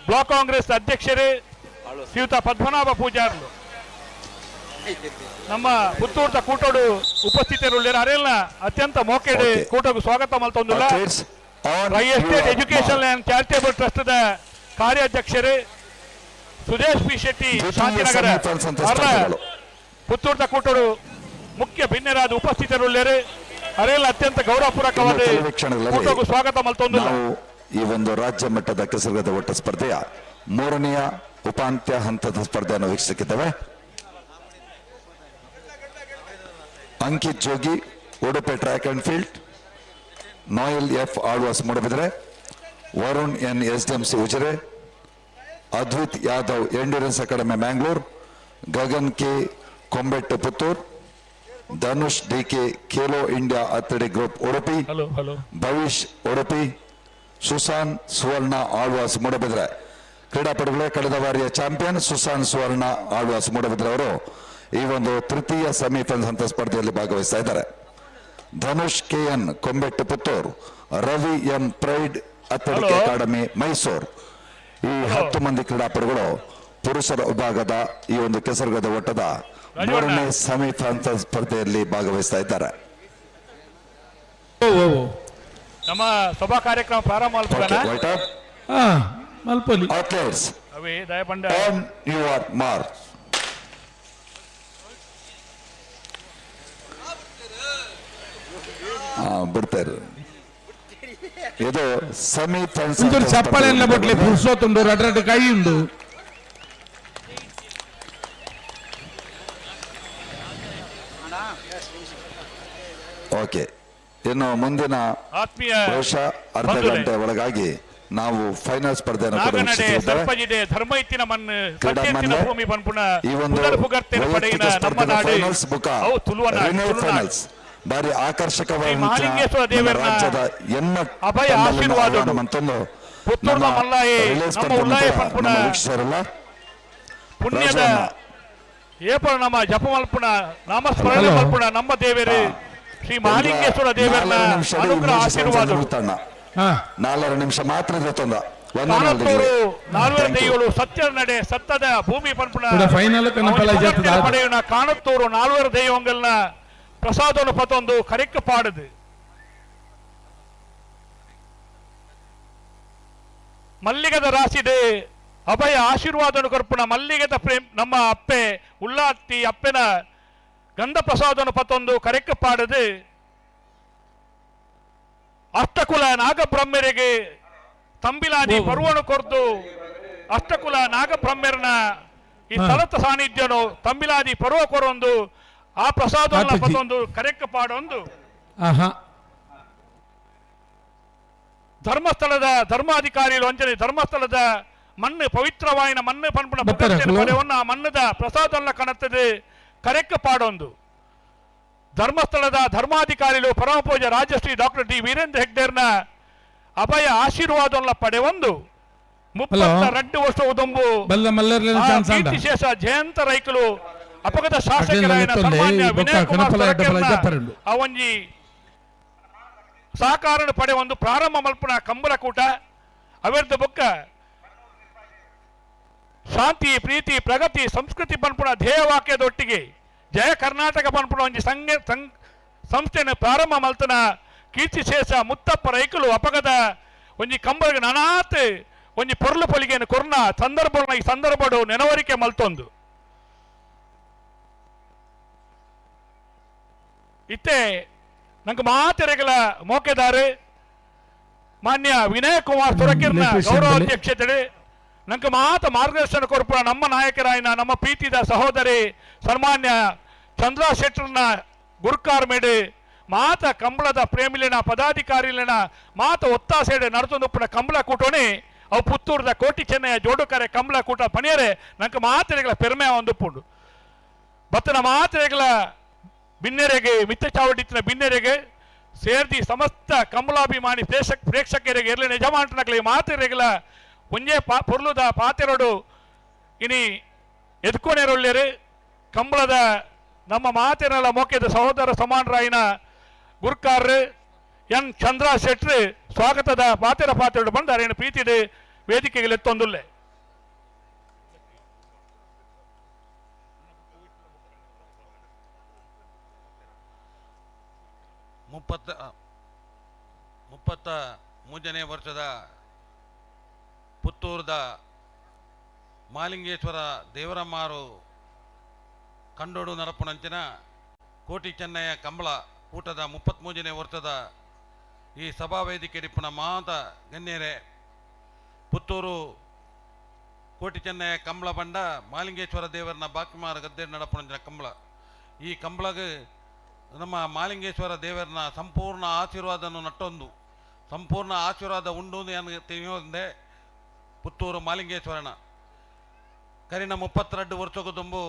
block Congress ಅಧ್ಯಕ್ಷರೇ ಶ್ರೀಯುತ ಪದ್ಮನಾಭ ಪೂಜಾರ್ಲು ನಮ್ಮ ಪುತ್ತೂರ್ದ ಕೂಟೋಡು ಉಪಸ್ಥಿತರುಳ್ಳೇರು ಅರೆಲ್ಲ ಅತ್ಯಂತ ಮೋಕೆಡೆ ಕೂಟకు ಸ್ವಾಗತ ಮಲ್ತೊಂದಿಲ್ಲ. Athletes, on Rai estate your education mark. And charitable trust ಕಾರ್ಯಾಧ್ಯಕ್ಷರೇ Sudesh P Shetty ದ್ವಿತೀಯ ಶಾಂತಿನಗರ ಸೆಮಿಫೈನಲ್ಸ್ ಹಂತ ಅವರ ಸ್ಪರ್ಧೆಗಳು. ಪುತ್ತೂರ್ದ ಕೂಟೋಡು ಮುಖ್ಯ ಭಿನ್ನರಾದ ಉಪಸ್ಥಿತರುಳ್ಳೇರು ಅರೆಲ್ಲ ಅತ್ಯಂತ ಗೌರವಪೂರ್ವಕವಾದ ಇನ್ನು ಕೆಲವೇ ಕ್ಷಣಗಳಲ್ಲಿ ಕೂಟಕ್ಕೂ ಸ್ವಾಗತ ಮಲ್ತೊಂದಿಲ್ಲ. ನಾವು ಈ ಒಂದು ರಾಜ್ಯ ಮಟ್ಟದ ಕೆಸರುಗದ್ದೆ ಓಟ ಸ್ಪರ್ಧೆಯ ಮೂರನೆಯ ಉಪಾಂತ್ಯ ಹಂತದ ಸ್ಪರ್ಧೆಯನ್ನು ವೀಕ್ಷಿಸಿದ್ದೇವೆ. Ankit Jogi Udupi track and field, Noel F Alvas Moodbidri, Varun N S D M C Ujire, Advait Yadav endurance academy Mangalore, Gagan K Kombettu Puttur, Dhanush D K Khelo India athletic group Udupi, hello hello Bhavish Udupi, Susan Suvarna Alvas Moodbidri. ಕ್ರೀಡಾಪಟುಗಳೇ, ಕಳೆದ ಬಾರಿಯ champion Susan ಸುವರ್ಣ ಆಳ್ವಾಸ್ ಮೂಡಬಿದ್ರೆ ಅವರು ಈ ಒಂದು ತೃತೀಯ semifinal ಹಂತ ಸ್ಪರ್ಧೆಯಲ್ಲಿ ಭಾಗವಹಿಸ್ತಾ ಇದ್ದಾರೆ. Dhanush K N Kombettu Puttur, Ravi M pride athletic hello. Academy Mysore. ಈ 10 ಮಂದಿ ಕ್ರೀಡಾಪಟುಗಳು ಪುರುಷರ ವಿಭಾಗದ ಈ ಒಂದು ಕೆಸರುಗದ್ದೆ ಓಟದ ಮೂರನೇ ಸೆಮಿಫೈನಲ್ ಸ್ಪರ್ಧೆಯಲ್ಲಿ ಭಾಗವಹಿಸ್ತಾ ಇದ್ದಾರೆ. ನಮ್ಮ ಸಭಾ ಕಾರ್ಯಕ್ರಮ ಪ್ರಾರಂಭ ಮಲ್ಪುಗನ ಮಲ್ಪಲಿ. ಅಥ್ಲೀಟ್ಸ್ ಅವೇ ದಯಪಂಡ ಆನ್ your mark. ಬಿಡ್ತಾರೆ. ಇದು ಸೆಮಿಫೈನಲ್ಸ್ ಒಂಚೂರು ಚಪ್ಪಾಳೆ ಎಲ್ಲ ಬಟ್ಲೆ ಪುರುಷೋತ್ತುಂಡು, ರಡ್ ರಡ್ ಕೈ ಉಂಡು. ಓಕೆ, ಇನ್ನು ಮುಂದಿನ ಆತ್ಮೀಯ ಬಹುಶಃ ಅರ್ಧ ಬಂಧುಗಳೇ, ಗಂಟೆ ಒಳಗಾಗಿ ನಾವು ಫೈನಲ್ ಸ್ಪರ್ಧೆಯನ್ನು ಕೂಡ ನಾಗನಡೆ ವೀಕ್ಷಿಸಲಿದ್ದೇವೆ. ಸರ್ಪಜಿಡೆ ಧರ್ಮ ಇತ್ತಿನ ಮಣ್ಣು ಕ್ರೀಡಾ ಸತ್ಯತ್ತಿನ ಮನ್ನೆ ಭೂಮಿ ಪನ್ಪುನ ಈ ಒಂದು ಪುನರ್ ಪುಗರ್ತೆನ ಪಡೆಯಿನ ವೈಯಕ್ತಿಕ ನಮ್ಮ ಸ್ಪರ್ಧೆಯ ನಾಡು ಫೈನಲ್ಸ್ ಬುಕ ಅವು ತುಳುವನಾಡು, ರಿನೇ ತುಳುನಾಡು. ಫೈನಲ್ಸ್ ಬಾರಿ ಆಕರ್ಷಕವಾದ ಶ್ರೀ ಮಹಾಲಿಂಗೇಶ್ವರ ನಮ್ಮ ದೇವರನ್ನ ರಾಜ್ಯದ ಎನ್ನ ಅಭಯ ತಂಡವನ್ನು ಆಶೀರ್ವಾದಗಳು. ಆಹ್ವಾನ ಮಂತೊಂದು ಪುತ್ತೂರ್ನ ನಮ್ಮ ಮಲ್ಲಾಯಿ, ರಿಲೇ ನಮ್ಮ ಸ್ಪರ್ಧೆಯನ್ನು ಉಲ್ಲಾಯ ಕೂಡ ಪನ್ಪುನ ನಮ್ಮ ವೀಕ್ಷಿಸರಲ್ಲ. ಪುಣ್ಯದ ರಾಜಣ್ಣ. ಏಪಲ ನಮ್ಮ ಜಪ ಮಲ್ಪುಣ ನಾಮಸ್ಮರಣೆ ಹಲೋ. ಮಲ್ಪುಣ ನಮ್ಮ ದೇವರೇ ಶ್ರೀ ಮಹಾಲಿಂಗೇಶ್ವರ ದೇವರನ್ನ ನಾಲ್ವರು ನಿಮಿಷ ಅನುಗ್ರಹ ಆಶೀರ್ವಾದಗಳು. ನಾಲ್ವರು ನಿಮಿಷ ಮಾತ್ರ ಇರ್ತದ. ಕಾಣತ್ತೂರು ನಾಲ್ವರು ದೈವಳು ಸತ್ಯದ ನಡೆ ಸತ್ತದ ಭೂಮಿ ಪನ್ಪುಣ ಕೂಡ final ಕನಪಲ ಅವನ ಜತ್ತದ. ಪಡೆಯುವ ಕಾಣತ್ತೂರು ನಾಲ್ವರು ದೈವಂಗಲ್ನ ಪ್ರಸಾದವನ್ನು ಪತೊಂದು ಕರೆಕ್ ಪಾಡದು. ಮಲ್ಲಿಗದ ರಾಶಿದೆ ಅಭಯ ಆಶೀರ್ವಾದನು ಕೊರ್ಪುಣ ಮಲ್ಲಿಗದ ಪ್ರೇಮ್ ನಮ್ಮ ಅಪ್ಪೆ ಉಳ್ಳಾತಿ ಅಪ್ಪೆನ ಗಂಧ ಪ್ರಸಾದನು ಪತ್ತೊಂದು ಕರೆಕ್ಕ ಪಾಡದು ಅಷ್ಟಕುಲ ನಾಗಬ್ರಹ್ಮರಿಗೆ ತಂಬಿಲಾದಿ ಪರ್ವನು ಕೊರ್ದು ಅಷ್ಟಕುಲ ನಾಗಬ್ರಹ್ಮರನ ಈ ಸ್ಥಳದ ಸಾನ್ನಿಧ್ಯನು ತಂಬಿಲಾದಿ ಪರ್ವ ಕೊರೊಂದು ಆ ಪ್ರಸಾದವನ್ನು ಪತ್ತೊಂದು ಕರೆಕ್ಕ ಪಾಡೊಂದು ಧರ್ಮಸ್ಥಳದ ಧರ್ಮಾಧಿಕಾರಿಗಳು ಅಂಚನೆ ಧರ್ಮಸ್ಥಳದ ಮಣ್ಣು ಪವಿತ್ರವಾಯಿನ ಮಣ್ಣು ಪನ್ಪುನ ಪಡೆಯೊನ್ನ ಆ ಮಣ್ಣದ ಪ್ರಸಾದಲ್ಲ ಕಣತ್ತದೆ ಕರೆಕ್ಕ ಪಾಡೊಂದು ಧರ್ಮಸ್ಥಳದ ಧರ್ಮಾಧಿಕಾರಿಗಳು ಪರಮಪೂಜ ರಾಜಶ್ರೀ ಡಾಕ್ಟರ್ ಡಿ ವೀರೇಂದ್ರ ಹೆಗ್ಡೇರ್ನ ಅಭಯ ಆಶೀರ್ವಾದವನ್ನ ಪಡೆಯೊಂದು 32 ವರ್ಷ ಉದಂಬು ಕೀರ್ತಿಶೇಷ ಜಯಂತ ರೈಕಲು ಅಪಗತ ಶಾಸಕರಾಯನ ಸನ್ಮಾನ್ಯ ವಿನಯ್ ಕುಮಾರ್ ಆ ಒಂಜಿ ಸಹಕಾರ ಪಡೆಯೊಂದು ಪ್ರಾರಂಭ ಮಲ್ಪುನ ಕಂಬಲಕೂಟ ಅವಿರ್ಧ ಬೊಕ್ಕ ಶಾಂತಿ ಪ್ರೀತಿ ಪ್ರಗತಿ ಸಂಸ್ಕೃತಿ ಪನ್ಪುಣ ಧ್ಯೇಯವಾಕ್ಯದೊಟ್ಟಿಗೆ ಜಯ ಕರ್ನಾಟಕ ಪನ್ಪುಣ ಒಂಜಿ ಸಂಸ್ಥೆಯನ್ನು ಪ್ರಾರಂಭ ಮಲ್ತನ ಕೀರ್ತಿಶೇಷ ಮುತ್ತಪ್ಪ ರೈಕಲು ಅಪಗದ ಒಂಜಿ ಕಂಬಳಿಗೆ ನಾನಾತ್ ಒಂಜಿ ಪೊರ್ಲು ಪೊಲಿಗೆಯನ್ನು ಕೊರ್ನ ಸಂದರ್ಭ ಈ ಸಂದರ್ಭಡು ನೆನವರಿಕೆ ಮಲ್ತೊಂದು ಇತ್ತೆ ನಂಗೆ ಮಾತೆರೆಗಳ ಮೋಕೆದಾರೆ ಮಾನ್ಯ ವಿನಯ್ ಕುಮಾರ್ ಸೊರಕಿರ್ನ ಗೌರವಾಧ್ಯಕ್ಷತೆ ನಂಗೆ ಮಾತ ಮಾರ್ಗದರ್ಶನ ಕೊರ್ಪುನ ನಮ್ಮ ನಾಯಕರಾಯನ ನಮ್ಮ ಪ್ರೀತಿದ ಸಹೋದರಿ ಸನ್ಮಾನ್ಯ ಚಂದ್ರ ಶೆಟ್ಟರ್ನ ಗುರುಕಾರ್ ಮೇಡೆ ಮಾತ ಕಂಬಳದ ಪ್ರೇಮಿಲಿನ ಪದಾಧಿಕಾರಿಲಿನ ಮಾತ ಒತ್ತಾಸೆಡೆ ನಡತೊಂದುಪ್ಪುನ ಕಂಬಳ ಕೂಟೋಣಿ ಅವು ಪುತ್ತೂರದ ಕೋಟಿ ಚೆನ್ನಯ್ಯ ಜೋಡುಕರೆ ಕಂಬಳ ಕೂಟ ಪಣಿಯರೆ ನಂಗೆ ಮಾತೆರೆಗಳ ಪೆರ್ಮೆ ಒಂದುಪ್ಪುಂಡು ಬತ್ತನ ಮಾತೆರೆಗಳ ಬಿನ್ನೆರೆಗೆ ಮಿತ್ತ ಚಾವಡಿತ್ತಿನ ಬಿನ್ನೆರೆಗೆ ಸೇರ್ದಿ ಸಮಸ್ತ ಕಂಬಳಾಭಿಮಾನಿ ಪ್ರೇಕ್ಷಕರಿಗೆ ಇರಲಿ ನಿಜಮಾಂಟನಕಲಿ ಮಾತೆರೆಗಳ ಒಂಜೇ ಪೊರ್ಲುದ ಪಾತೆರಡು ಇನಿ ಎದ್ಕೊನೆರೊಳ್ಳೆರು ಕಂಬಳದ ನಮ್ಮ ಮಾತಿನಲ್ಲ ಮೋಕೆದ ಸಹೋದರ ಸಮಾನರಾಯಿನ ಗುರ್ಕಾರ್ ಎನ್ ಚಂದ್ರ ಶೆಟ್ರು ಸ್ವಾಗತದ ಪಾತೆರ ಪಾತೆರಡು ಬಂದಾರೆ ಪ್ರೀತಿಡು ವೇದಿಕೆಗೆ ಎತ್ತೊಂದುಲ್ಲೆ. 33ನೇ ವರ್ಷದ ಪುತ್ತೂರದ ಮಾಲಿಂಗೇಶ್ವರ ದೇವರಮ್ಮಾರು ಕಂಡೋಡು ನರಪುಣಂಚಿನ ಕೋಟಿ ಚೆನ್ನಯ್ಯ ಕಂಬಳ ಕೂಟದ 33ನೇ ವರ್ಷದ ಈ ಸಭಾವೇದಿಕೆ ಡಿಪ್ಪುನ ಮಾತ ಗಣ್ಯರೇ, ಪುತ್ತೂರು ಕೋಟಿ ಚೆನ್ನಯ್ಯ ಕಂಬಳ ಬಂಡ ಮಾಲಿಂಗೇಶ್ವರ ದೇವರನ ಬಾಕಿಮಾರ ಗದ್ದೆ ನಡಪುಣಂಚಿನ ಕಂಬಳ. ಈ ಕಂಬಳಗೆ ನಮ್ಮ ಮಾಲಿಂಗೇಶ್ವರ ದೇವರನ ಸಂಪೂರ್ಣ ಆಶೀರ್ವಾದವನ್ನು ನಟ್ಟೊಂದು ಸಂಪೂರ್ಣ ಆಶೀರ್ವಾದ ಉಂಡು ತಿಳಿಯೋದೆ ಪುತ್ತೂರು ಮಾಲಿಂಗೇಶ್ವರನ ಕರಿನ 32 ವರ್ಷಕ್ಕೂ ತುಂಬು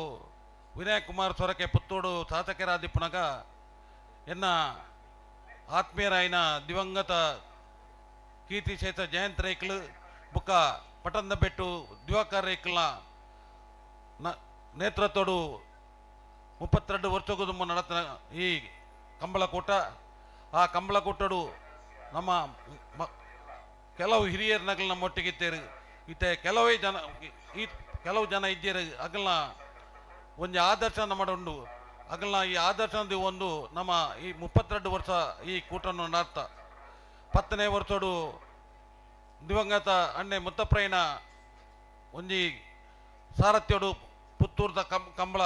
ವಿನಯ್ ಕುಮಾರ್ ಸೊರಕೆ ಪುತ್ತೂರು ಶಾಸಕರಾದಿಪ್ಪನಗ ಎನ್ನ ಆತ್ಮೀಯರಾಯಿನ ದಿವಂಗತ ಕೀರ್ತಿಶೇಷ ಜಯಂತ್ ರೈಕ್ಲು ಬುಕ್ಕ ಪಟಂದ ಬೆಟ್ಟು ದಿವಾಕರ್ ರೈಕ್ಲ ನೇತೃತ್ವಡು 32 ವರ್ಷಕ್ಕೂ ತುಂಬ ನಡತ ಈ ಕಂಬಳಕೂಟ. ಆ ಕಂಬಳಕೂಟಡು ನಮ್ಮ ಕೆಲವು ಹಿರಿಯರ್ನಗಲ್ ನಮ್ಮೊಟ್ಟಿಗೆ ಇತ್ತೇರು ಇತ್ತೆ ಕೆಲವೇ ಜನ ಈ ಕೆಲವು ಜನ ಇದ್ದೀರು ಅಗಲ್ನ ಒಂದು ಆದರ್ಶ ನಮ್ಮ ಉಂಡು ಅಗಲ್ನ ಈ ಆದರ್ಶದ ಒಂದು ನಮ್ಮ ಈ 32 ವರ್ಷ ಈ ಕೂಟನ್ನು ನಡ್ತ 10ನೇ ವರ್ಷಡು ದಿವಂಗತ ಅಣ್ಣೆ ಮುತ್ತಪ್ರಯ್ಯನ ಒಂಜಿ ಸಾರಥ್ಯಡು ಪುತ್ತೂರ್ದ ಕಂಬಳ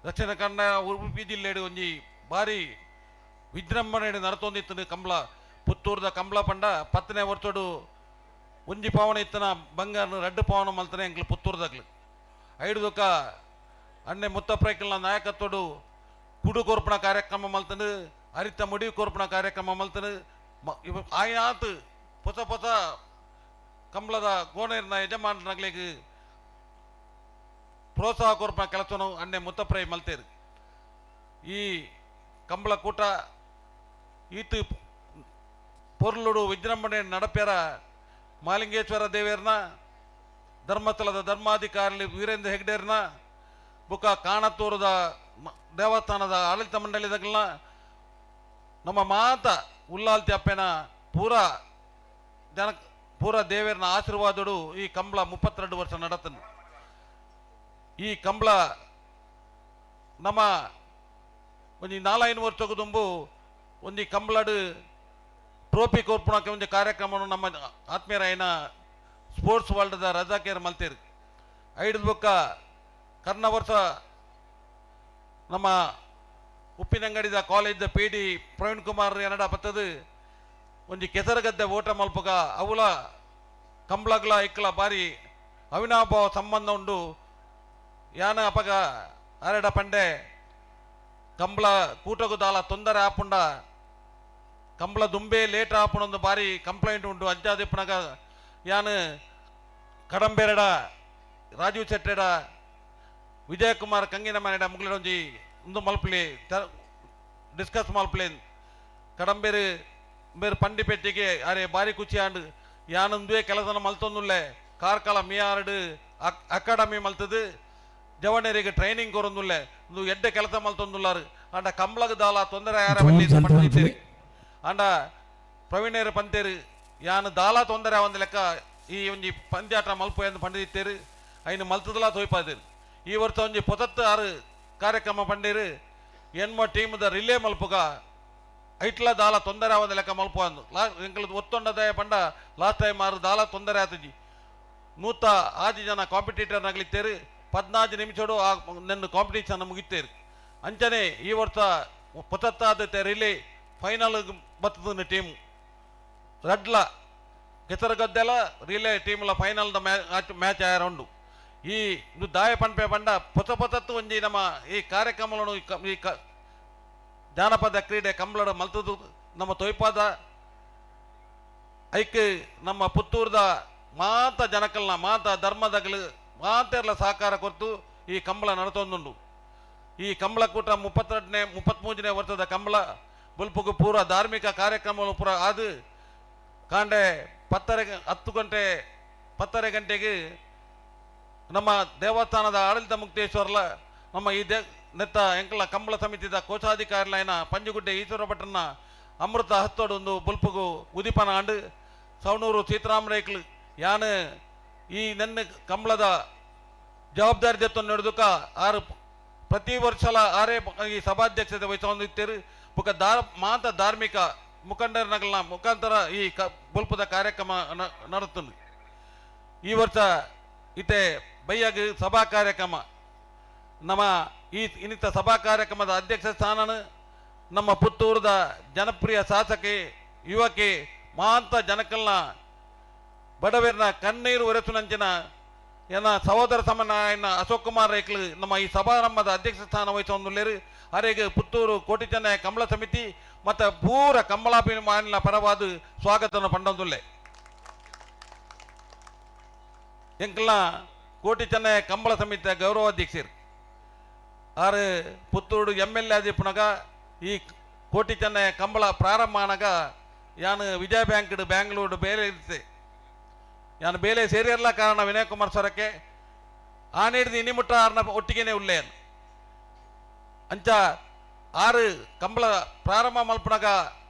ದಕ್ಷಿಣ ಕನ್ನಡ ಉಡುಪಿ ಜಿಲ್ಲೆಡು ಒಂಜಿ ಭಾರಿ ವಿಜೃಂಭಣೆ ನಡತೊಂದಿತ್ತು ಕಂಬಳ ಪುತ್ತೂರ್ದ ಕಂಬಳ ಪಂಡ 10ನೇ ವರ್ಷಡು ಒಂಜಿ ಪಾವನ ಇತ್ತನ ಬಂಗಾರ ರಡ್ಡು ಪಾವನ ಮಲ್ತನೆ ಎಂಕ್ಲು ಪುತ್ತೂರ್ದಾಗ್ಲು ಐಡುದಕ್ಕ ಅಣ್ಣೆ ಮುತ್ತಪ್ರೈಕಲ್ನ ನಾಯಕತ್ವಡು ಕುಡು ಕೋರ್ಪಣ ಕಾರ್ಯಕ್ರಮ ಮಲ್ತನು ಅರಿತ ಮುಡಿ ಕೋರ್ಪಣ ಕಾರ್ಯಕ್ರಮ ಮಲ್ತನು ಆಯಾತ್ ಹೊಸ ಹೊಸ ಕಂಬಳದ ಗೋಣೇರ್ನ ಯಜಮಾನಗಳಿಗೆ ಪ್ರೋತ್ಸಾಹ ಕೊರ್ಪಣ ಕೆಲಸನು ಅಣ್ಣೆ ಮುತ್ತಪ್ರೈ ಮಲ್ತೇರು. ಈ ಕಂಬಳ ಕೂಟ ಈತು ಪೊರ್ಲುಡು ವಿಜೃಂಭಣೆ ನಡಪ್ಯಾರ ಮಾಲಿಂಗೇಶ್ವರ ದೇವೇರ್ನ ಧರ್ಮಸ್ಥಳದ ಧರ್ಮಾಧಿಕಾರಿ ವೀರೇಂದ್ರ ಹೆಗ್ಡೇರ್ನ ಬುಕ್ಕ ಕಾಣತೂರದ ದೇವಸ್ಥಾನದ ಆಡಳಿತ ಮಂಡಳಿದಾಗಲ್ನ ನಮ್ಮ ಮಾತ ಉಲ್ಲಾಲ್ತಿ ಅಪ್ಪನ ಪೂರಾ ಜನ ಪೂರಾ ದೇವೇರ್ನ ಆಶೀರ್ವಾದಡು ಈ ಕಂಬಳ 32 ವರ್ಷ ನಡತನು. ಈ ಕಂಬಳ ನಮ್ಮ ಒಂಜಿ 4-5 ವರ್ಷಕ್ಕೂ ದುಂಬು ಒಂಜಿ ಕಂಬಳಡು ಟ್ರೋಫಿ ಕೊರ್ಪುಣಕ್ಕೆ ಒಂಜಿ ಕಾರ್ಯಕ್ರಮನು ನಮ್ಮ ಆತ್ಮೀಯರಾಯಿನ ಸ್ಪೋರ್ಟ್ಸ್ ವರ್ಲ್ಡ್ದ ರಜಾಕೇರ್ ಮಲ್ತೇರು. ಐದು ಬೊಕ್ಕ ಕರ್ನ ವರ್ಷ ನಮ್ಮ ಉಪ್ಪಿನಂಗಡಿದ ಕಾಲೇಜ್ದ ಪಿ ಡಿ ಪ್ರವೀಣ್ ಕುಮಾರ್ ಎನ್ನಡ ಬತ್ತದು ಒಂಜಿ ಕೆಸರುಗದ್ದೆ ಓಟ ಮಲ್ಪುಗ ಅವುಲ ಕಂಬ್ಳಗ್ಲ ಇಕ್ಕಲ ಬಾರಿ ಅವಿನಾಭಾವ ಸಂಬಂಧ ಉಂಡು. ಯಾನ ಅಪಗ ಅರೆಡ ಪಂಡೆ ಕಂಬ್ಳ ಕೂಟಗು ದಾಲ ತೊಂದರೆ ಆಪುಂಡ ಕಂಬ್ಳ ದುಂಬೆ ಲೇಟ್ ಆಪುಣೊಂದು ಬಾರಿ ಕಂಪ್ಲೇಂಟ್ ಉಂಡು. ಅಂಚಾದಿಪ್ಪನಗ ಯಾನು ಕಡಂಬೆರಡ ರಾಜೀವ್ ಶೆಟ್ಟೆಡ ವಿಜಯಕುಮಾರ್ ಕಂಗಿನ ಮನೆಡ ಮುಗ್ಲಿಡೊಂಜಿ ಉಂದು ಮಲ್ಪಲಿ ಡಿಸ್ಕಸ್ ಮಲ್ಪಲೆ ಕಡಂಬೇರು ಬೇರು ಪಂಡಿಪೆಟ್ಟಿಗೆ ಅರೆ ಬಾರಿ ಖುಷಿ ಆಂಡ್. ಯಾನೊಂದುವೆ ಕೆಲಸನ ಮಲ್ತೊಂದುಲ್ಲೆ ಕಾರ್ಕಳ ಮಿಯಾರ್ಡ್ ಅಕಾಡೆಮಿ ಮಲ್ತದು ಜವನರಿಗೆ ಟ್ರೈನಿಂಗ್ ಕೊರೊಂದುಲ್ಲೆ ಉಂದು ಎಡ್ಡೆ ಕೆಲಸ ಮಲ್ತೊಂದುಲ್ಲಾರು. ಆಂಡ ಕಂಬ್ಳಗ್ ದಾಲ ತೊಂದರೆ ಯಾರ ಪಂಡಿತ್ತೇರಿ. ಆಂಡ ಪ್ರವೀಣೇರು ಪಂತೇರು ಯಾನು ದಾಲ ತೊಂದರೆ ಒಂದು ಲೆಕ್ಕ ಈ ಒಂಜಿ ಪಂದ್ಯಾಟ ಮಲ್ಪ ಎಂದು ಪಂಡಿತ್ತೇರು. ಐನು ಮಲ್ತದಲಾ ತೋಯ್ಪಾದೇರು. ಈ ವರ್ಷ ಒಂಜಿ ಪೊತತ್ತಾರು ಕಾರ್ಯಕ್ರಮ ಪಂಡೇರು ಎನ್ಮ ಟೀಮ್ದ ರಿಲೇ ಮಲ್ಪುಗ ಐಟ್ಲ ದಾಲ ತೊಂದರೆ ಆವಂದ ಲೆಕ್ಕ ಮಲ್ಪ ಅಂದು ಲಾ ಎಂಕಲ್ ಒತ್ತೊಂಡದಯ ಪಂಡ ಲಾಸ್ಟ್ ಟೈಮ್ ಆರು ದಾಲ ತೊಂದರೆ ಆತಜಿ. 106 ಜನ ಕಾಂಪಿಟೇಟರ್ ನಗಲಿತ್ತೇರು. 14 ನಿಮಿಷಡು ಆ ನನ್ನ ಕಾಂಪಿಟೇಷನ್ ಮುಗಿತೇರು. ಅಂಚನೆ ಈ ವರ್ಷ ಪೊತತ್ತಾದ ರಿಲೇ ಫೈನಲ್ ಬತ್ತದ ಟೀಮ್ ರಡ್ಲ ಕೆಸರುಗದ್ದೆಲ ರಿಲೇ ಟೀಮ್ಲ ಫೈನಲ್ದ ಮ್ಯಾಚ್ ಆಯರ ಉಂಡು. ಈ ಇದು ದಾಯ ಪನ್ಪೆ ಪಂಡ ಪೊಸ ಪೊಸತ್ತು ಒಂಜಿ ನಮ್ಮ ಈ ಕಾರ್ಯಕ್ರಮలను ಈ ಜಾನಪದ ಕ್ರೀಡೆ ಕಂಬಳಡ ಮಲ್ತದು ನಮ್ಮ ತೊಯ್ಪಾದ ಐಕ್ ನಮ್ಮ ಪುತ್ತೂರ್ದ ಮಾತ ಜನಕಲ್ನ ಮಾತ ಧರ್ಮದಗಲು ಮಾತೆರ್ಲ ಸಹಕಾರ ಕೊರ್ತು ಈ ಕಂಬಳ ನಡತೊಂದುಂಡು. ಈ ಕಂಬಳ ಕೂಟ 32ನೇ 33ನೇ ವರ್ಷದ ಕಂಬಳ ಬುಲ್ಪುಗು ಪೂರ ಧಾರ್ಮಿಕ ಕಾರ್ಯಕ್ರಮಗಳು ಪೂರ ಅದು ಕಾಂಡೆ 10 ಗಂಟೆ 10:30 ಗಂಟೆಗೆ ನಮ್ಮ ದೇವಸ್ಥಾನದ ಆಡಳಿತ ಮುಕ್ತೇಶ್ವರಲ ನಮ್ಮ ಈ ನೆತ್ತ ಎಂಕಲ ಕಂಬಳ ಸಮಿತಿದ ಕೋಶಾಧಿಕಾರಿಲೈನ ಪಂಜುಗುಡ್ಡೆ ಈಶ್ವರ ಭಟ್ಟನ ಅಮೃತ ಹಸ್ತೋಡು ಒಂದು ಬುಲ್ಪುಗು ಉದಿಪನ ಆಂಡು ಸವಣೂರು ಸೀತಾರಾಮ ಯಾನು ಈ ನನ್ನ ಕಂಬಳದ ಜವಾಬ್ದಾರಿ ದೆತ್ತೊಂದು ನಡೆದುಕ ಆರು ಪ್ರತಿ ವರ್ಷಲ ಆರೇ ಈ ಸಭಾಧ್ಯಕ್ಷತೆ ವಹಿಸೊಂದಿತ್ತೇರು. ಬುಕ್ಕ ಮಾತ ಧಾರ್ಮಿಕ ಮುಖಂಡರನಗಲ್ನ ಮುಖಾಂತರ ಈ ಬುಲ್ಪದ ಕಾರ್ಯಕ್ರಮ ನಡತುಂಡು. ಈ ವರ್ಷ ಇತ್ತೆ ಬೈಯಾಗ ಸಭಾ ಕಾರ್ಯಕ್ರಮ ನಮ್ಮ ಈ ಇನ್ನಿತ ಸಭಾ ಕಾರ್ಯಕ್ರಮದ ಅಧ್ಯಕ್ಷ ಸ್ಥಾನನ ನಮ್ಮ ಪುತ್ತೂರದ ಜನಪ್ರಿಯ ಶಾಸಕಿ ಯುವಕಿ ಮಾಂತ ಜನಕಲ್ನ ಬಡವರ್ನ ಕಣ್ಣೀರು ಒರೆಸುನಂಚಿನ ಎನ್ನ ಸಹೋದರ ಸಮನಾಯನ ಅಶೋಕ್ ಕುಮಾರ್ ರೈಕ್ಲು ನಮ್ಮ ಈ ಸಭಾರಂಭದ ಅಧ್ಯಕ್ಷ ಸ್ಥಾನ ವಹಿಸೊಂದುಲ್ಲೇರು. ಅರೆಗೆ ಪುತ್ತೂರು ಕೋಟಿ ಚೆನ್ನಯ ಕಂಬಳ ಸಮಿತಿ ಮತ್ತು ಪೂರ ಕಂಬಳಾಭಿಮಾನಿನ ಪರವಾದ ಸ್ವಾಗತವನ್ನು ಪಂಡೊಂದುಲ್ಲೆ. ಎಂಕಲ್ನ ಕೋಟಿ ಚೆನ್ನಯ ಕಂಬಳ ಸಮಿತಿಯ ಗೌರವಾಧ್ಯಕ್ಷರು ಆರು ಪುತ್ತೂರು ಎಮ್ ಎಲ್ ಎ ಆದಿಪ್ಪುನಗ ಈ ಕೋಟಿ ಚೆನ್ನಯ ಕಂಬಳ ಪ್ರಾರಂಭ ಆನಗ ಯಾನು ವಿಜಯ ಬ್ಯಾಂಕ್ ಬ್ಯಾಂಗ್ಳೂರು ಬೇಲೆ ಇರುತ್ತೆ. ಯಾನು ಬೇಲೆ ಸೇರಿರಲ್ಲ ಕಾರಣ ವಿನಯ್ ಕುಮಾರ್ ಸೊರಕೆ ಆನೇಡ್ದು ಇನಿಮುಟ್ಟ ಆರ್ನ ಒಟ್ಟಿಗೆನೆ ಉಲ್ಲೇನು ಅಂಚ ಆರು ಕಂಬಳ ಪ್ರಾರಂಭ ಮಲ್ಪನಗ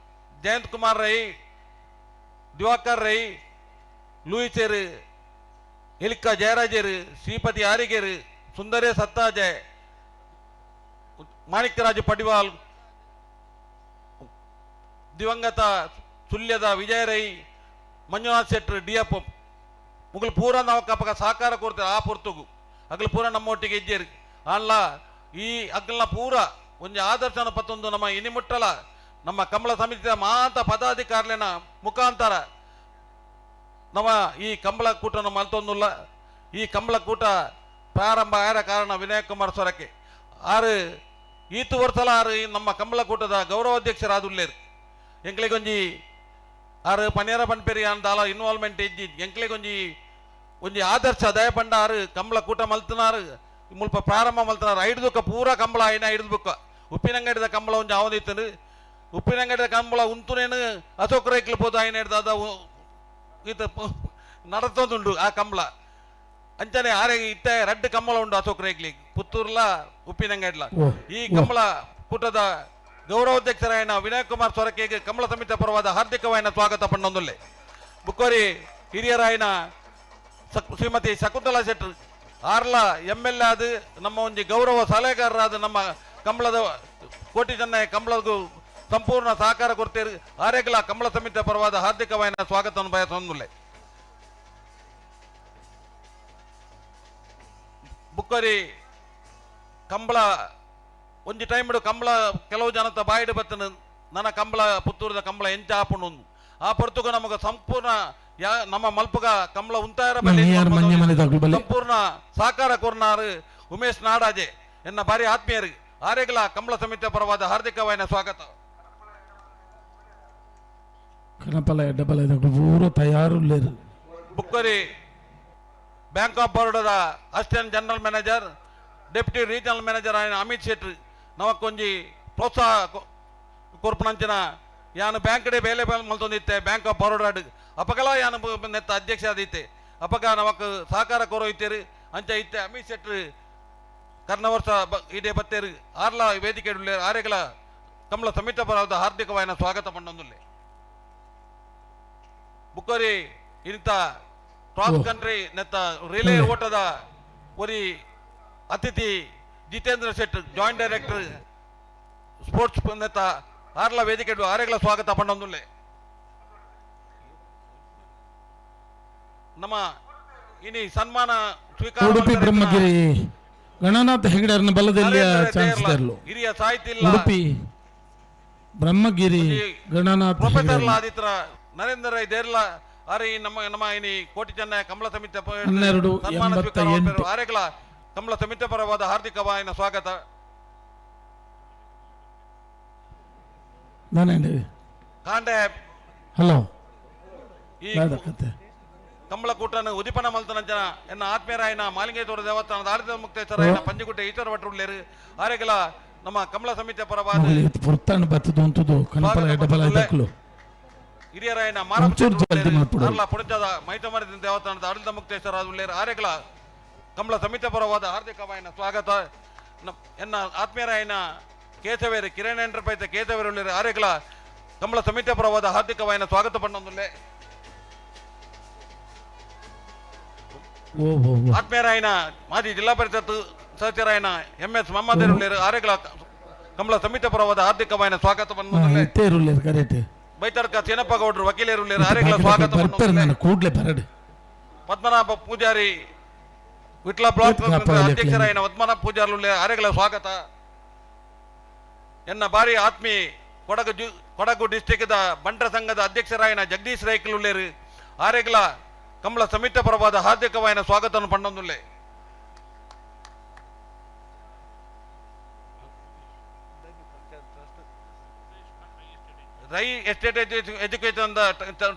ಜಯಂತ್ ಕುಮಾರ್ ರೈ, ದಿವಾಕರ್ ರೈ, ಲೂಯಿಸೇರು, ಎಲಿಕ್ಕ ಜಯರಾಜೇರು, ಶ್ರೀಪತಿ ಆರಿಗೇರು, ಸುಂದರೇ ಸತ್ತಾಜೆ, ಮಾಣಿಕ್ಯರಾಜು ಪಡಿವಾಲ್, ದಿವಂಗತ ಸುಳ್ಯದ ವಿಜಯ ರೈ, ಮಂಜುನಾಥ್ ಶೆಟ್ಟರ್, ಡಿ ಎಫ್ ಮುಗಲು ಪೂರ ನಾವು ಕಪಕ ಸಹಕಾರ ಕೊಡ್ತಾರೆ ಆ ಪೊರ್ತುಗು ಅಗಲು ಪೂರ ನಮ್ಮೊಟ್ಟಿಗೆ ಇಜ್ಜೇರು. ಅಲ್ಲ ಈ ಅಗಲ್ನ ಪೂರ ಒಂಜಿ ಆದರ್ಶನ ಪತ್ತೊಂದು ನಮ್ಮ ಇನಿಮುಟ್ಟಲ ನಮ್ಮ ಕಂಬಳ ಸಮಿತಿಯ ಮಾತ ಪದಾಧಿಕಾರಿನ ಮುಖಾಂತರ ನಮ್ಮ ಈ ಕಂಬಳ ಕೂಟನ ಮಲ್ತೊಂದುಲ್ಲ. ಈ ಕಂಬಳ ಕೂಟ ಪ್ರಾರಂಭ ಆದ ಕಾರಣ ವಿನಯ್ ಕುಮಾರ್ ಸೊರಕೆ ಆರು ಈತು ವರ್ಷಲ ಆರು ನಮ್ಮ ಕಂಬಳ ಕೂಟದ ಗೌರವಾಧ್ಯಕ್ಷರಾದುಲ್ಲೇರು. ಎಂಕ್ಲಿಗೊಂಜಿ ಆರು ಪನೇರ ಪನ್ಪೇರಿ ಅಂದಾಲ ಇನ್ವಾಲ್ವ್ಮೆಂಟ್ ಇಜ್ಜಿ ಎಂಕ್ಲಿಗೊಂಜಿ ಒಂಜಿ ಆದರ್ಶ ದಯ ಪಂಡ ಆರು ಕಂಬಳ ಕೂಟ ಮಲ್ತನಾರು ಮುಲ್ಪ ಪ್ರಾರಂಭ ಮಲ್ತನಾರು. ಐದುಕ್ಕ ಪೂರ ಕಂಬಳ ಐನ ಐದು ಬುಕ್ಕ ಉಪ್ಪಿನಂಗಡಿದ ಕಂಬಳ ಒಂಜಿ ಅವನಿತ್ತನು ಉಪ್ಪಿನಂಗಡಿದ ಕಂಬಳ ಉಂತುನೇನು ಅಶೋಕ್ ರೈಕ್ಲು ಪೋದು ಐನ ಹಿಡ್ದು ಈತ ನಡತೊಂದುಂಡು ಆ ಕಂಬಳ. ಅಂಚನೆ ಆರೆ ಇತ್ತೆ ರಡ್ಡು ಕಂಬಳ ಉಂಡು ಅಶೋಕ್ ರೈಕ್ಲಿ ಪುತ್ತೂರ್ಲ ಉಪ್ಪಿನಂಗಡ್ಲ. ಈ ಕಂಬಳ ಕೂಟದ ಗೌರವಾಧ್ಯಕ್ಷರಾಯನ ವಿನಯ್ ಕುಮಾರ್ ಸೊರಕೆಗೆ ಕಂಬಳ ಸಮಿತಿ ಪರವಾದ ಹಾರ್ದಿಕವಾಯಿನ ಸ್ವಾಗತ ಪಣ್ಣೊಂದುಲ್ಲೆ. ಬುಕ್ಕೋರಿ ಹಿರಿಯರಾಯನ ಶ್ರೀಮತಿ ಶಕುಂತಲಾ ಶೆಟ್ಟರ್ ಆರ್ಲ ಎಮ್ ಎಲ್ ಎ ಆದ ನಮ್ಮ ಒಂಜಿ ಗೌರವ ಸಲಹೆಗಾರರಾದ ನಮ್ಮ ಕಂಬಳದ ಕೋಟಿ ಜನ ಕಂಬಳಗೂ ಸಂಪೂರ್ಣ ಸಹಕಾರ ಕೊಡ್ತೇರು. ಆರೇಗಲ ಕಂಬಳ ಸಮಿತಿಯ ಪರವಾದ ಹಾರ್ದಿಕವಾಯಿನ ಸ್ವಾಗತವನ್ನು ಬಯಸೊಂದುಲ್ಲೆ. ಬುಕ್ಕರಿ ಕಂಬಳ ಒಂಜಿ ಟೈಮ್ ಕಂಬಳ ಕೆಲವು ಜನತ ಬಾಯಿಡು ಬತ್ತನ ನನ್ನ ಕಂಬಳ ಪುತ್ತೂರದ ಕಂಬಳ ಎಂಚ ಆಪುಂಡು ಆ ಪೊರ್ತುಗು ನಮಗ ಸಂಪೂರ್ಣ ಯಾ ನಮ್ಮ ಮಲ್ಪುಗ ಕಂಬಳ ಉಂತಾಯರ ಸಂಪೂರ್ಣ ಸಹಕಾರ ಕೊರ್ನಾರು ಉಮೇಶ್ ನಾಡಾಜೆ ಎನ್ನ ಬಾರಿ ಆತ್ಮೀಯರು. ಆರೇಗಲ ಕಂಬಳ ಸಮಿತಿಯ ಪರವಾದ ಹಾರ್ದಿಕವಾಯಿನ ಸ್ವಾಗತ. ಕನಪಲ ಎಡ್ಡಬಲ ಪೂರ ತಯಾರು ಲೇರು. ಬುಕ್ಕರಿ ಬ್ಯಾಂಕ್ ಆಫ್ ಬರೋಡದ assistant general manager deputy regional manager ಆಯಿನ ಅಮಿತ್ ಶೆಟ್ಟಿ ನಮಕ್ಕೊಂಜಿ ಪ್ರೋತ್ಸಾಹ ಕೊರ್ಪುನಂಚಿನ ಯಾನು ಬ್ಯಾಂಕ್ ಡೆ ಬೇಲೆ ಮಲ್ತೊಂದಿತ್ತೆ ಬ್ಯಾಂಕ್ ಆಫ್ ಬರೋಡಾಡ್ ಅಪಗಲ ಯಾನು ನೆತ್ತ ಅಧ್ಯಕ್ಷ ಆದಿತ್ತೆ ಅಪಗ ನಮಕ್ ಸಹಕಾರ ಕೊರೋ ಇತ್ತೇರು ಅಂಚ ಇತ್ತೆ ಅಮಿತ್ ಶೆಟ್ಟಿ ಕರ್ನ ವರ್ಷ ಇದೇ ಬತ್ತೇರು ಆರ್ಲ ವೇದಿಕೆ ಆರೆಗಳ ಕಮಲ ಸಮಿತ ಪರವಾದ ಹಾರ್ದಿಕವಾಯಿನ ಸ್ವಾಗತ ಪಂಡೊಂದುಲ್ಲೆ. ಬುಕ್ಕರಿ ಇಂಥ ಕ್ರಾಸ್ ಕಂಟ್ರಿ ನೆತ್ತ ರಿಲೇ ಓಟದ ಒರಿ ಅತಿಥಿ Jitendra Shet joint director sports ನೆತ್ತ ಆರ್ಲ ವೇದಿಕೆ ಆರೆಗಳ ಸ್ವಾಗತ ಪಂಡೊಂದುಲ್ಲೆ. ನಮ್ಮ ಇನಿ ಸನ್ಮಾನ ಸ್ವೀಕಾರ ಉಡುಪಿ ಬ್ರಹ್ಮಗಿರಿ ಗಣನಾಥ ಹೆಗಡೆಯರನ್ನ ಬಲದಲ್ಲಿ ಚಾನ್ಸ್ ತರಲು ಹಿರಿಯ ಸಾಹಿತಿ ಉಡುಪಿ ಬ್ರಹ್ಮಗಿರಿ ಗಣನಾಥ ಪ್ರೊಫೆಸರ್ ಆದಿತ್ರ ನರೇಂದ್ರ ರೈ ದೇರ್ಲ ಆರೆ ನಮ್ಮ ನಮ್ಮ ಇನಿ ಕೋಟಿ ಚೆನ್ನಯ ಕಮಲ ಸಮಿತಿ ಸನ್ಮಾನ ಸ್ವೀಕಾರ ಆರೆಗಳ ಕಮಲ ಸಮಿತಿ ಪರವಾದ ಹಾರ್ದಿಕವಾಯಿನ ಸ್ವಾಗತ. ಕಾಂಡೆ ಹಲೋ ಈ ಕಂಬಳಕೂಟನ ಉದಿಪನ ಮಲ್ತನಂಚನ ಎನ್ನ ಆತ್ಮೀಯರಾಯನ ಮಾಲಿಂಗೇಶ್ವರ ದೇವಸ್ಥಾನದ ಆಡಳಿತ ಮುಕ್ತೇಶ್ವರಾಯನ ಪಂಜುಗುಟ್ಟೆ ಈಶ್ವರ ಭಟ್ರು ಆರೆಗಳ ನಮ್ಮ ಕಮಲ ಸಮಿತಿಯ ಪರವಾದ ಪುರ್ತಾಣ ಬತ್ತದು ಅಂತದು ಕನಪಲ ಎಡ್ಡಬಲ ಇದಕ್ಕಲು ಹಿರಿಯರಾಯನ ಪುಣಚದ ಮೈತಮರದ ದೇವಸ್ಥಾನದ ಆಡಳಿತ ಮುಕ್ತೇಶ್ವರ ಆರೆಗಳ ಕಮಲ ಸಮಿತಿ ಪರವಾದ ಹಾರ್ದಿಕವಾಯಿನ ಸ್ವಾಗತ. ಎನ್ನ ಆತ್ಮೀಯರಾಯನ ಕೇಶವೇರು ಕಿರಣ್ ಎಂಟರ್ಪ್ರೈಸ್ ಕೇಶವೇರು ಆರೆಗಳ ಕಮಲ ಸಮಿತಿ ಪರವಾದ ಹಾರ್ದಿಕವಾಯಿನ ಸ್ವಾಗತ ಪಣ್ಣೊಂದುಲ್ಲೆ. ಆತ್ಮೀಯರಾಯನ ಮಾಜಿ ಜಿಲ್ಲಾ ಪರಿಷತ್ ಸದಸ್ಯರಾಯನ ಎಂ ಎಸ್ ಮಹಮ್ಮದ್ ಆರೆಗಳ ಕಮಲ ಸಮಿತಿ ಪರವಾದ ಹಾರ್ದಿಕವಾಯಿನ ಸ್ವಾಗತ ಕರೆಕ್ಟ್. ಬೈತಡ್ಕ ಚೀನಪ್ಪ ಗೌಡರು ವಕೀಲರು ಆರೆಗಳ ಸ್ವಾಗತ. ಕೂಡ್ಲೆ ಬರಡು ಪದ್ಮನಾಭ ಪೂಜಾರಿ ವಿಟ್ಲ ಬ್ಲಾಕ್ ಅಧ್ಯಕ್ಷರಾಯನ ಪದ್ಮನಾಭ ಪೂಜಾರಿ ಆರೆಗಳ ಸ್ವಾಗತ. ಎನ್ನ ಬಾರಿ ಆತ್ಮೀ ಕೊಡಗು ಡಿಸ್ಟಿಕ್ದ ಬಂಟರ ಸಂಘದ ಅಧ್ಯಕ್ಷರಾಯನ ಜಗದೀಶ್ ರೈಕಲುಳ್ಳೇರು ಆರೆಗಳ ಕಮಲ ಸಮಿತಿ ಪರವಾದ ಹಾರ್ದಿಕವಾಯಿನ ಸ್ವಾಗತವನ್ನು ಪಂಡೊಂದುಲ್ಲೆ. ರೈ ಎಸ್ಟೇಟ್ ಎಜುಕೇಶನ್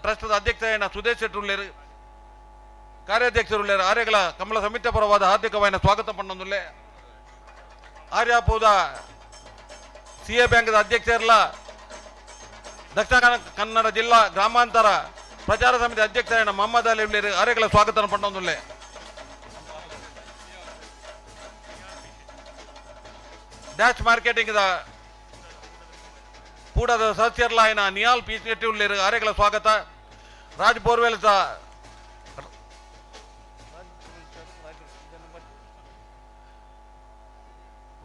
ಟ್ರಸ್ಟ್ ಅಧ್ಯಕ್ಷರಾಯನ ಸುದೇಶ್ ಶೆಟ್ಟಿ ಕಾರ್ಯಾಧ್ಯಕ್ಷರುಳ್ಳೇರು ಆರ್ಯಗಳ ಕಮಲ ಸಮಿತಿ ಪರವಾದ ಹಾರ್ದಿಕವಾಯಿನ ಸ್ವಾಗತ ಪಂಡೊಂದುಲ್ಲೆ. ಆರ್ಯಾಪುದ ಸಿ ಎ ಬ್ಯಾಂಕ್ದ ಅಧ್ಯಕ್ಷರಲ್ಲ ದಕ್ಷಿಣ ಕನ್ನಡ ಜಿಲ್ಲಾ ಗ್ರಾಮಾಂತರ ಪ್ರಚಾರ ಸಮಿತಿ ಅಧ್ಯಕ್ಷರಾಯನ ಮೊಹಮ್ಮದ್ ಅಲಿ ಆರ್ಯಗಳ ಸ್ವಾಗತ ಪಂಡೊಂದುಲ್ಲೆ. Dash marketing ಕೂಡದ ಸದಸ್ಯರ್ಲಾಯನ Nihal P Shetty ಉಳ್ಳೇರು ಆರ್ಯಗಳ ಸ್ವಾಗತ. Raj borewells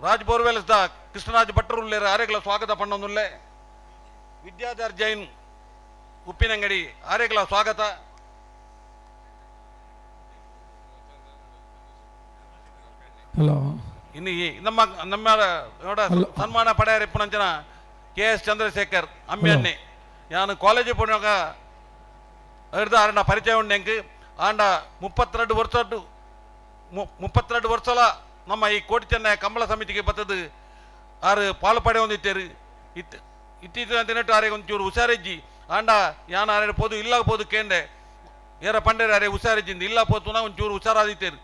Raj borewells the Krishnaraj ಭಟ್ರು ಉಳ್ಳೇರು ಆರ್ಯಗಳ ಸ್ವಾಗತ ಪಂಡೊಂದುಲ್ಲೆ. ವಿದ್ಯಾಧರ್ ಜೈನ್ ಉಪ್ಪಿನಂಗಡಿ ಆರ್ಯಗಳ ಸ್ವಾಗತ. ಹಲೋ ಇನ್ನು ನಮ್ಮ ನಮ್ಮ ನೋಡ ಸನ್ಮಾನ ಪಡೆಯರ್ ಇಪ್ಪುನಂಚನ ಕೆ ಎಸ್ ಚಂದ್ರಶೇಖರ್ ಅಮ್ಮಿಯನ್ನೆ ಯಾನು ಕಾಲೇಜು ಪೋನಾಗ ಹಿಡ್ದು ಆರನ ಪರಿಚಯ ಉಂಡು ಎಂಕ್ ಆಂಡ 32 ವರ್ಷ 32 ವರ್ಷಲ ನಮ್ಮ ಈ ಕೋಟಿ ಚೆನ್ನಯ ಕಂಬಳ ಸಮಿತಿಗೆ ಬತ್ತದು ಆರು ಪಾಲು ಪಡೆ ಹೊಂದಿತ್ತೇರು. ಇತ್ತು ಇತ್ತೀಚಿನ ದಿನಟ್ಟು ಆರೆ ಒಂಚೂರು ಹುಷಾರಿಜ್ಜಿ ಆಂಡ ಯಾನ್ ಆರೆ ಪೋದು ಇಲ್ಲ ಪೋದು ಕೇಂಡೆ ಏರ ಪಂಡೇರು ಅರೆ ಹುಷಾರಿಜ್ಜಿಂದ ಇಲ್ಲ ಪೋತುನ ಒಂಚೂರು ಹುಷಾರಾದಿತ್ತೇರು.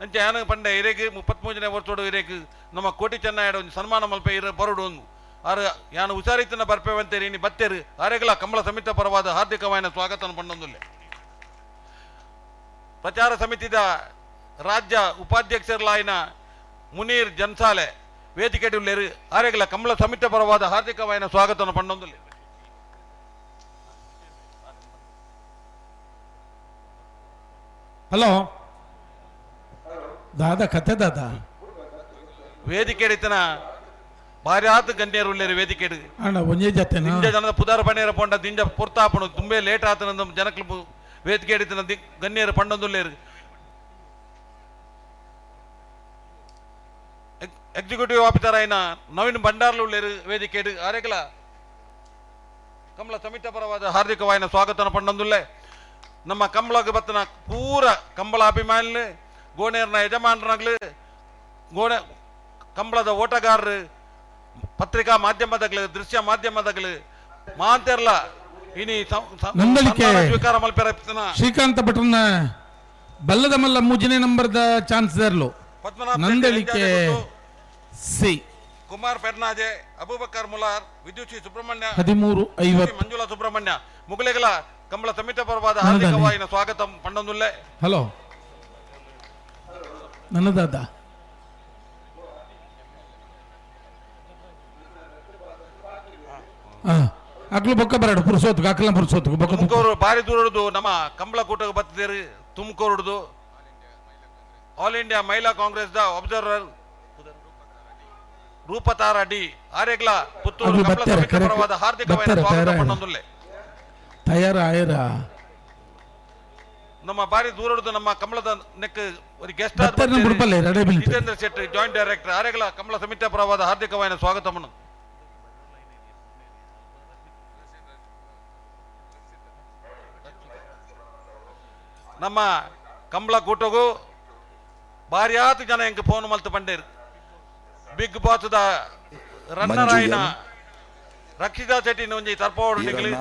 ಅಂಚೆ ಯಾನ ಪಂಡೆ ಇರೇಕ್ 33ನೇ ವರ್ಷೋಡು ಇರೇಕ್ ನಮ್ಮ ಕೋಟಿ ಚೆನ್ನಯ್ಯ ಒಂದು ಸನ್ಮಾನ ಮಲ್ಪ ಇರ ಬರೋಡು ಒಂದು ಆರು ಯಾನು ಹುಷಾರಿತನ ಬರ್ಪೇವಂತೇರಿ ಇನಿ ಬತ್ತೇರು ಆರೆಗಳ ಕಂಬಳ ಸಮಿತಿ ಪರವಾದ ಹಾರ್ದಿಕವಾಯಿನ ಸ್ವಾಗತವನ್ನು ಪಂಡೊಂದುಲ್ಲೆ. ಪ್ರಚಾರ ಸಮಿತಿದ ರಾಜ್ಯ ಉಪಾಧ್ಯಕ್ಷರ್ಲಾಯಿನ ಮುನೀರ್ ಜನ್ಸಾಲೆ ವೇದಿಕೆ ಉಳ್ಳೇರು ಆರೆಗಳ ಕಂಬಳ ಸಮಿತಿ ಪರವಾದ ಹಾರ್ದಿಕವಾಯಿನ ಸ್ವಾಗತವನ್ನು ಪಂಡೊಂದುಲ್ಲೆ. ಹಲೋ ದಾದಾ ಕತೆ ದಾದಾ ವೇದಿಕೆ ರೀತಿನ ಭಾರ್ಯಾತ್ ಗಣ್ಯರು ಉಳ್ಳೇರು ವೇದಿಕೆ ಅಣ್ಣ ಒಂಜೇ ಜತೆನಾ ದಿಂಜ ಜನದ ಪುದಾರ ಪಣೇರ ಪೊಂಡ ದಿಂಜ ಪೊರ್ತಾಪಣು ತುಂಬೆ ಲೇಟ್ ಆತನ ಜನಕ್ಲು ವೇದಿಕೆ ಹಿಡಿತನ ಗಣ್ಯರು ಪಂಡೊಂದುಲ್ಲೇರು ಎಕ್ಸಿಕ್ಯೂಟಿವ್ ಆಫೀಸರ್ ಆಯಿನ ನವೀನ್ ಭಂಡಾರ್ಲು ಉಳ್ಳೇರು ವೇದಿಕೆ ಆರೆಗಲ ಕಮಲ ಸಮಿತಿ ಪರವಾದ ಹಾರ್ದಿಕವಾಯಿನ ಸ್ವಾಗತನ ಪಂಡೊಂದುಲ್ಲೆ ನಮ್ಮ ಕಂಬಳಗ್ ಬತ್ತನ ಪೂರ ಕಂಬಳ ಅಭಿಮಾನಿ ಗೋಣೇರ್ನ ಯಜಮಾನರಾಗ್ಲಿ ಗೋಣೆ ಕಂಬಳದ ಓಟಗಾರರು ಪತ್ರಿಕಾ ಮಾಧ್ಯಮದಾಗಲಿ ದೃಶ್ಯ ಮಾಧ್ಯಮದಾಗಲಿ ಮಾಂತೆರ್ಲ ಇನಿ ನಂದಳಿಕೆ ಸ್ವೀಕಾರ ಮಲ್ಪೆರ ಶ್ರೀಕಾಂತ ಭಟ್ರನ ಬಲ್ಲದ ಮಲ್ಲ ಮೂಜನೇ ನಂಬರ್ದ ಚಾನ್ಸ್ ದೇರ್ಲು ನಂದಳಿಕೆ ಸಿ ಕುಮಾರ್ ಪೆರ್ನಾಜೆ ಅಬೂಬಕರ್ ಮುಲಾರ್ ವಿದ್ಯುತ್ ಸುಬ್ರಹ್ಮಣ್ಯ 13:50 ಮಂಜುಳಾ ಸುಬ್ರಹ್ಮಣ್ಯ ಮುಗುಲೆಗಳ ಕಂಬಳ ಸಮಿತಿ ಪರವಾದ ಹಾರ್ದಿಕವಾಯಿನ ಸ್ವಾಗತ ಪಂಡೊಂದುಲ್ಲೆ. ಹಲೋ ನನ್ನದಾದ ಅಕ್ಲು ಬೊಕ್ಕ ಬರಡು ಪುರುಸೋತ್ ಅಕ್ಲ ಪುರುಸೋತ್ ಬೊಕ್ಕ ತುಮಕೂರು ಬಾರಿ ದೂರದು ನಮ್ಮ ಕಂಬಳ ಕೂಟಕ್ಕೆ ಬತ್ತಿದ್ದೀರಿ. ತುಮಕೂರುದು all India Mahila Congress the observer Roopatara D ಆರೆಗ್ಲ ಪುತ್ತೂರು ಕಂಬಳ ಸಮಿತಿ ಪರವಾದ ಹಾರ್ದಿಕವಾಯಿನ ಸ್ವಾಗತ ಪಂಡೊಂದುಲ್ಲೆ. ತಯಾರ ಆಯರ ನಮ್ಮ ಬಾರಿ ದೂರದ್ದು ನಮ್ಮ ಕಮಲದ ನೆಕ್ ಒಂದು guest Jitendra Shetty joint director ಆರೆಗ್ಲ ಕಮಲ ಸಮಿತಿ ಪರವಾದ ಹಾರ್ದಿಕವಾಯಿನ ಸ್ವಾಗತವನ್ನು. ನಮ್ಮ ಕಂಬಳ ಕೂಟಗೂ ಭಾರ್ಯಾತು ಜನ ಎಂಕ್ ಫೋನ್ ಮಲ್ತು ಪಂಡೇರು. ಬಿಗ್ ಬಾಸ್ the runner ಆಯಿನ ರಕ್ಷಿತಾ ಶೆಟ್ಟಿ ಒಂಜಿ ತರ್ಪೋಡು ನಿಕ್ಲಿ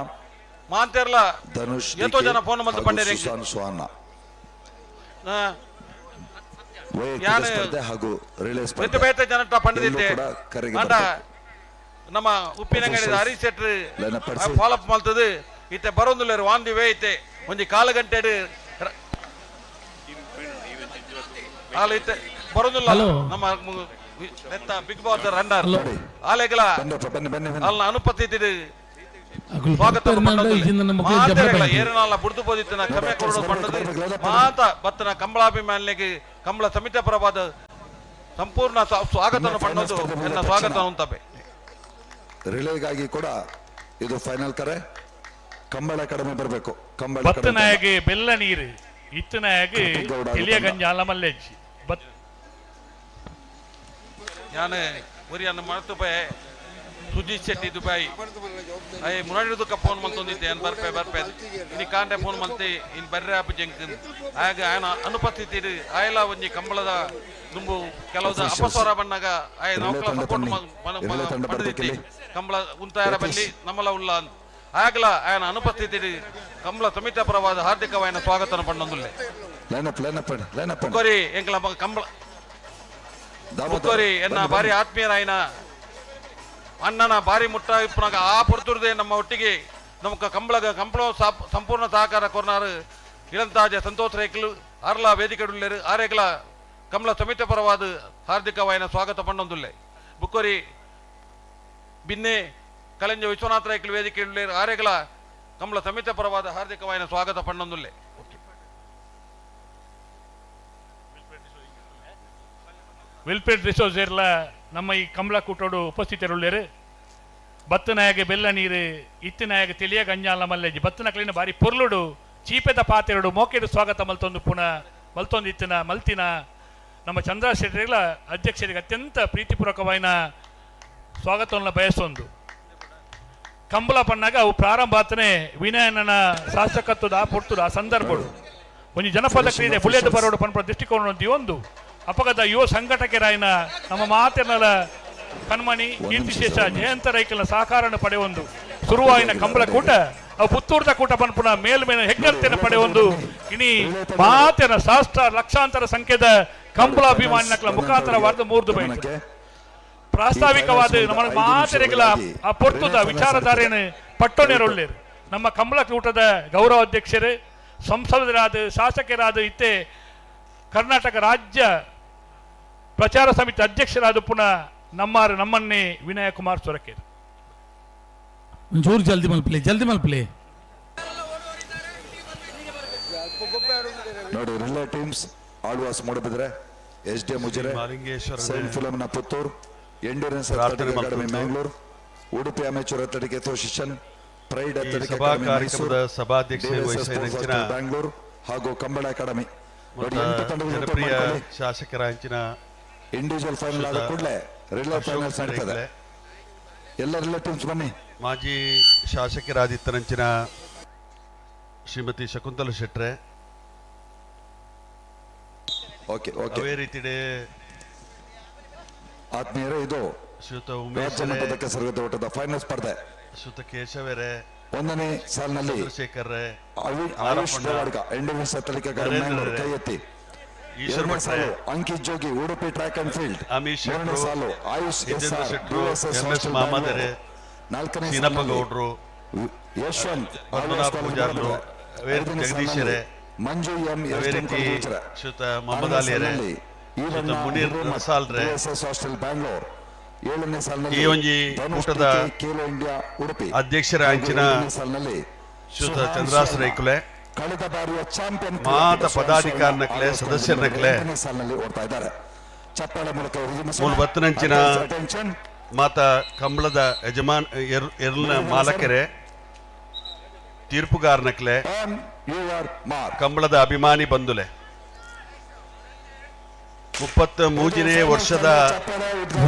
ಮಾಂತೆರ್ಲ ಏತೋ ಜನ ಫೋನ್ ಮಲ್ತು ಪಂಡೇರು. ಹಾಗೂ ರಿಲೇ ಬೇತೆ ಬೇತೆ ಜನಟ ಪಂಡದಿತ್ತೆ ಅಂಡ ನಮ್ಮ ಉಪ್ಪಿನಂಗಡಿ ಹರೀಶ್ ಶೆಟ್ಟಿ ಫಾಲೋ ಅಪ್ ಮಲ್ತದು ಇತ್ತೆ ಬರೋಂದುಲ್ಲೇರು ವಾನ್ the way ಇತ್ತೆ ಒಂಜಿ ಕಾಲು ಗಂಟೆ ಬರೋದಿಲ್ಲ ನಮ್ಮ ಬಿಗ್ ಬಾಸ್ ರನ್ನರ್ ಆಲೆಗಳ ಅಲ್ಲ ಅನುಪಸ್ಥಿತಿ ಸ್ವಾಗತ ಏರನಾಲ ಬುಡ್ದು ಪೋದಿತ್ತಿನ ಕಮ್ಮೆ ಕೊರಡು ಪಂಡದು ಮಾತ ಬತ್ತನ ಕಂಬಳಾಭಿಮಾನಿಗೆ ಕಂಬಳ ಸಮಿತಿ ಪರವಾದ ಸಂಪೂರ್ಣ ಸ್ವಾಗತವನ್ನು ಪಂಡದು ಎನ್ನ ಸ್ವಾಗತ ಉಂಟಬೆ. ರಿಲೇಗಾಗಿ ಕೂಡ ಇದು ಫೈನಲ್ ಕರೆ. ಕಂಬಳ ಕಡಿಮೆ ಬರಬೇಕು. ಕಂಬಳ ಬತ್ತನಾಯಗೆ ಬೆಲ್ಲ ನೀರು ಇತ್ತನಾಯಗೆ ಎಲಿಯ ಗಂಜಾಲ ಮಲ್ಲೆಜ್ಜಿ ಬತ್ ಯಾನೆ ಒರಿಯನ್ನ ಮರೆತು ಪೋಯೆ ಸುಜೀತ್ ಶೆಟ್ಟಿ ದುಬೈ ಅಯ್ಯ ಮುನಾಡಿ ಫೋನ್ ಮಲ್ತೊಂದಿದ್ದೆ ಏನು ಬರ್ಪೆ ಬರ್ಪೆ ಇನಿ ಕಾಂಡೆ ಫೋನ್ ಮಲ್ತಿ ಇನ್ ಬರ್ರೆ ಆಪು ಜಂಕ್ ಆಗ ಆಯನ ಅನುಪಸ್ಥಿತಿ ಆಯಲ ಒಂಜಿ ಕಂಬಳದ ದುಂಬು ಕೆಲವು ಅಪಸ್ವರ ಬಣ್ಣಾಗ ಆಯ ನೌಕಲ ಸಪೋರ್ಟ್ ಪಡೆದಿತ್ತಿ ಕಂಬಳ ಉಂತಾಯರ ಬಲ್ಲಿ ನಮ್ಮಲ ಉಲ್ಲ ಆಗಲ ಆಯನ ಅನುಪಸ್ಥಿತಿ ಕಂಬಳ ಸಮಿತಿ ಪರವಾದ ಹಾರ್ದಿಕವಾಯನ ಸ್ವಾಗತನ ಪಣ್ಣೊಂದುಲ್ಲೆ. ಮುಕ್ಕೋರಿ ಎಂಕಲ ಕಂಬಳ ಮುಕ್ಕೋರಿ ಎನ್ನ ಭಾರಿ ಆತ್ಮೀಯರಾಯನ ಅಣ್ಣನ ಭಾರಿ ಮುಟ್ಟ ಇಪ್ಪನಾಗ ಆ ಪೊರ್ತುರ್ದೆ ನಮ್ಮ ಒಟ್ಟಿಗೆ ನಮಕ ಕಂಬಳಗ ಕಂಬಳ ಸಂಪೂರ್ಣ ಸಹಕಾರ ಕೊರ್ನಾರು ಇಳಂತಾಜ ಸಂತೋಷ್ ರೇಕ್ಲು ಅರ್ಲ ವೇದಿಕೆಡುಲ್ಲೇರು ಆರೇಗ್ಲ ಕಮಲ ಸಮಿತಿ ಪರವಾದ ಹಾರ್ದಿಕವಾಯನ ಸ್ವಾಗತ ಪಣ್ಣೊಂದುಲ್ಲೆ. ಬುಕ್ಕೋರಿ ಬಿನ್ನೆ ಕಲೆಂಜ ವಿಶ್ವನಾಥ ರೇಕ್ಲು ವೇದಿಕೆ ಆರೇಗ್ಲ ಕಮಲ ಸಮಿತಿ ಪರವಾದ ಹಾರ್ದಿಕವಾಯನ ಸ್ವಾಗತ ಪಣ್ಣೊಂದುಲ್ಲೆ. ವಿಲ್ಫ್ರೆಡ್ ಡಿಸೋಜರ್ಲ ನಮ್ಮ ಈ ಕಮಲ ಕೂಟೋಡು ಉಪಸ್ಥಿತರುಳ್ಳೇರು. ಬತ್ತನಾಯಗೆ ಬೆಲ್ಲ ನೀರು ಇತ್ತಿನಾಯಗ ತಿಳಿಯ ಗಂಜಾಲ ಮಲ್ಲೆಜ್ಜಿ ಬತ್ತನ ಬಾರಿ ಪೊರ್ಲುಡು ಚೀಪೆದ ಪಾತೆರಡು ಮೋಕೆಡು ಸ್ವಾಗತ ಮಲ್ತೊಂದು ಪುನಃ ಮಲ್ತೊಂದು ಇತ್ತಿನ ಮಲ್ತಿನ ನಮ್ಮ ಚಂದ್ರ ಶೆಟ್ಟಿಗಳ ಅಧ್ಯಕ್ಷರಿಗೆ ಅತ್ಯಂತ ಪ್ರೀತಿಪೂರ್ವಕವಾಯಿನ ಸ್ವಾಗತವನ್ನು ಬಯಸೊಂದು. ಕಂಬಳ ಪಣ್ಣಾಗ ಅವು ಪ್ರಾರಂಭ ಆತನೇ ವಿನಯನನ ಶಾಸಕತ್ವದ ಆ ಪೊರ್ತುಡು ಆ ಸಂದರ್ಭಡು ಒಂಜಿ ಜನಪದ ಕ್ರೀಡೆ ಬುಲೆದ ಬರೋಡು ಪನ್ಪುನ ದೃಷ್ಟಿಕೋನ ಒಂದು ಅಪಗದ ಯುವ ಸಂಘಟಕರಾಯಿನ ನಮ್ಮ ಮಾತಿನಲ ಕಣ್ಮಣಿ ಕೀರ್ತಿಶೇಷ ಜಯಂತ ರೈಕಲ್ನ ಸಹಕಾರವನ್ನು ಪಡೆಯೊಂದು ಸುರುವಾಯಿನ ಕಂಬಳ ಕೂಟ ಅವು ಪುತ್ತೂರ್ದ ಕೂಟ ಪನ್ಪುನ ಮೇಲ್ಮೇನ ಹೆಗ್ಗರ್ತೆನ ಪಡೆಯೊಂದು ಇನಿ ಮಾತಿನ ಶಾಸ್ತ್ರ ಲಕ್ಷಾಂತರ ಸಂಖ್ಯೆದ ಕಂಬಳ ಅಭಿಮಾನಿನ ಮುಖಾಂತರ ವಾರದ ಮೂರ್ದು ಬೈತು ಪ್ರಾಸ್ತಾವಿಕವಾದ ನಮ್ಮ ಮಾತೆರೆಗಳ ಆ ಪೊರ್ತುದ ವಿಚಾರಧಾರೆಯನ್ನು ಪಟ್ಟೊನೆರೊಳ್ಳೇರು ನಮ್ಮ ಕಂಬಳ ಕೂಟದ ಗೌರವ ಅಧ್ಯಕ್ಷರು ಸಂಸದರಾದ ಶಾಸಕರಾದ ಇತ್ತೆ ಕರ್ನಾಟಕ ರಾಜ್ಯ ಪ್ರಚಾರ ಸಮಿತಿ ಅಧ್ಯಕ್ಷರಾದ ಪುನಃ ನಮ್ಮನ್ನೇ ವಿನಯ ಕುಮಾರ್ ಸೊರಕೇರ್. ಒಂಚೂರು ಜಲ್ದಿ ಮಲ್ಪಲಿ ಜಲ್ದಿ ಮಲ್ಪಲಿ. ನೋಡಿ relay teams Alva's Moodbidri, S D Mujire, Saint Philomena Puttur, Endurance ಪ್ರಾರ್ಥನೆ athletic academy ಮಲ್ತೊಂದು. Mangalore, Udupi amateur athletic association, pride ಈ ಅಥ್ಲೆಟಿಕ್ ಸಭಾ ಅಕಾಡೆಮಿ ಕಾರ್ಯಕ್ರಮದ ಮೈಸೂರು, ಸಭಾಧ್ಯಕ್ಷರು DSS ವಹಿಸಿದ ಸ್ಪೋರ್ಟ್ಸ್ ನೆಚ್ಚಿನ ಹಾಸ್ಟೆಲ್ ಬ್ಯಾಂಗ್ಳೂರ್ ಹಾಗೂ ಕಂಬಳ ಅಕಾಡೆಮಿ. ನೋಡಿ, ಮತ್ತು ಎಂಟು ತಂಡಗಳು ಜೊತೆ ಜನಪ್ರಿಯ ಮಾಡ್ಕೊಳ್ಳಿ. ಶಾಸಕರ ಅಂಚಿನ ಇಂಡಿವಿಜುವಲ್ ಫೈನಲ್ ಆದ ಶ್ರೀಯುತ ಕೂಡಲೇ ರಿಲೇ ಅಶೋಕ್ ಫೈನಲ್ಸ್ ನಡೀತದೆ. ರೇಗ್ಲೆ, ಎಲ್ಲ ರಿಲೇ ಟೀಮ್ಸ್ ಬನ್ನಿ. ಮಾಜಿ ಶಾಸಕರಾದಿತ್ತನಂಚಿನ ಶ್ರೀಮತಿ ಶಕುಂತಲ ಶೆಟ್ರೆ, ಓಕೆ ಓಕೆ. ಅವೇ ರೀತಿಡೆ ಆತ್ಮೀಯರೇ, ಇದು ಶ್ರೀಯುತ ಉಮೇಶ್ ರಾಜ್ಯ ಮಟ್ಟದ ಕೆಸರುಗದ್ದೆ ಓಟದ ಫೈನಲ್ ಸ್ಪರ್ಧೆ. ಶ್ರೀಯುತ ಕೇಶವರೇ, ಒಂದನೇ ಸಾಲಿನಲ್ಲಿ ಚಂದ್ರಶೇಖರ್ ರೇ, ಆಯುಷ್ ಮಾರಪ್ಪಣ್ಣ, Devadiga, endurance athletic academy Narendra Mangalore, ರೇ, ಕೈ ಎತ್ತಿ. ಈಶ್ವರ್ ಎರಡನೇ ಭಟ್ರೆ, ಸಾಲು Ankit Jogi, Udupi track and field. Amish ಮೂರನೇ ಶೆಟ್ರು, ಸಾಲು Ayush S Hidendra R, ಶೆಟ್ರು, DSS M S hostel ಮಾಮದರೆ, Bangalore. ನಾಲ್ಕನೇ ಸೀನಪ್ಪ ಸಾಲಿನಲ್ಲಿ ಗೌಡ್ರು, ಯಶವಂತ್, ಪದ್ಮನಾಭ ಆರ್ಎಸ್ ಕಾಲೇಜ್ ಪೂಜಾರ್ಲು, ಬೆಂಗಳೂರು. ಅದೇ ಐದನೇ ಜಗದೀಶರೇ, ಸಾಲಿನಲ್ಲಿ ಮಂಜು ಎಂ ಅದೇ ಎಸ್ ರೀತಿ ಶ್ರೀಯುತ ಮೊಹಮ್ಮದ್ ಅಲಿಯರೇ, ಶ್ರೀಯುತ ಮುನೀರ್ ನರಸಾಲ್ರೆ, ಎಸ್ಎಸ್ ಹಾಸ್ಟೆಲ್ ಬ್ಯಾಂಗ್ಳೂರ್. ಏಳನೇ ಸಾಲಿನಲ್ಲಿ ಈ ಒಂಜಿ ಧನುಷ್ ಕೂಟದ ಟಿಕೆ, ಖೇಲೋ ಇಂಡಿಯಾ ಉಡುಪಿ. ಅಧ್ಯಕ್ಷರ ಹಾಗೂ ಅಂಚಿನ ಎಂಟನೇ ಸಾಲಿನಲ್ಲಿ ಶ್ರೀಯುತ ಸುಹಾನ್ ಚಂದ್ರಾಸ್ ಶರ್ಮಾ. ರೈಕುಲೆ, ಕಳೆದ ಬಾರಿಯ ಚಾಂಪಿಯನ್ ಮಾತ ಕ್ರೀಡಾಪಟು ಪದಾಧಿಕಾರಿನಕ್ಲೆ, ಸುಹಾನ್ ಸದಸ್ಯರನಕ್ಲೆ, ಎಂಟನೇ ಸಾಲಿನಲ್ಲಿ ಓಡ್ತಾ ಇದ್ದಾರೆ. ಚಪ್ಪಾಳೆ ಮೂಲಕ ಹುರಿದುಂಬಿಸೋಣ. ಮೂಲ ಬತ್ತನಂಚಿನ ಅಟೆನ್ಷನ್. ಮಾತ ಕಂಬಳದ ಯಜಮಾನ್ ಎರ್ಲ್ನ ಮಾಲಕರೇ, ತೀರ್ಪುಗಾರನಕ್ಲೆ, ಕಂಬಳದ ಅಭಿಮಾನಿ ಬಂಧುಲೆ, 33ನೇ ವರ್ಷದ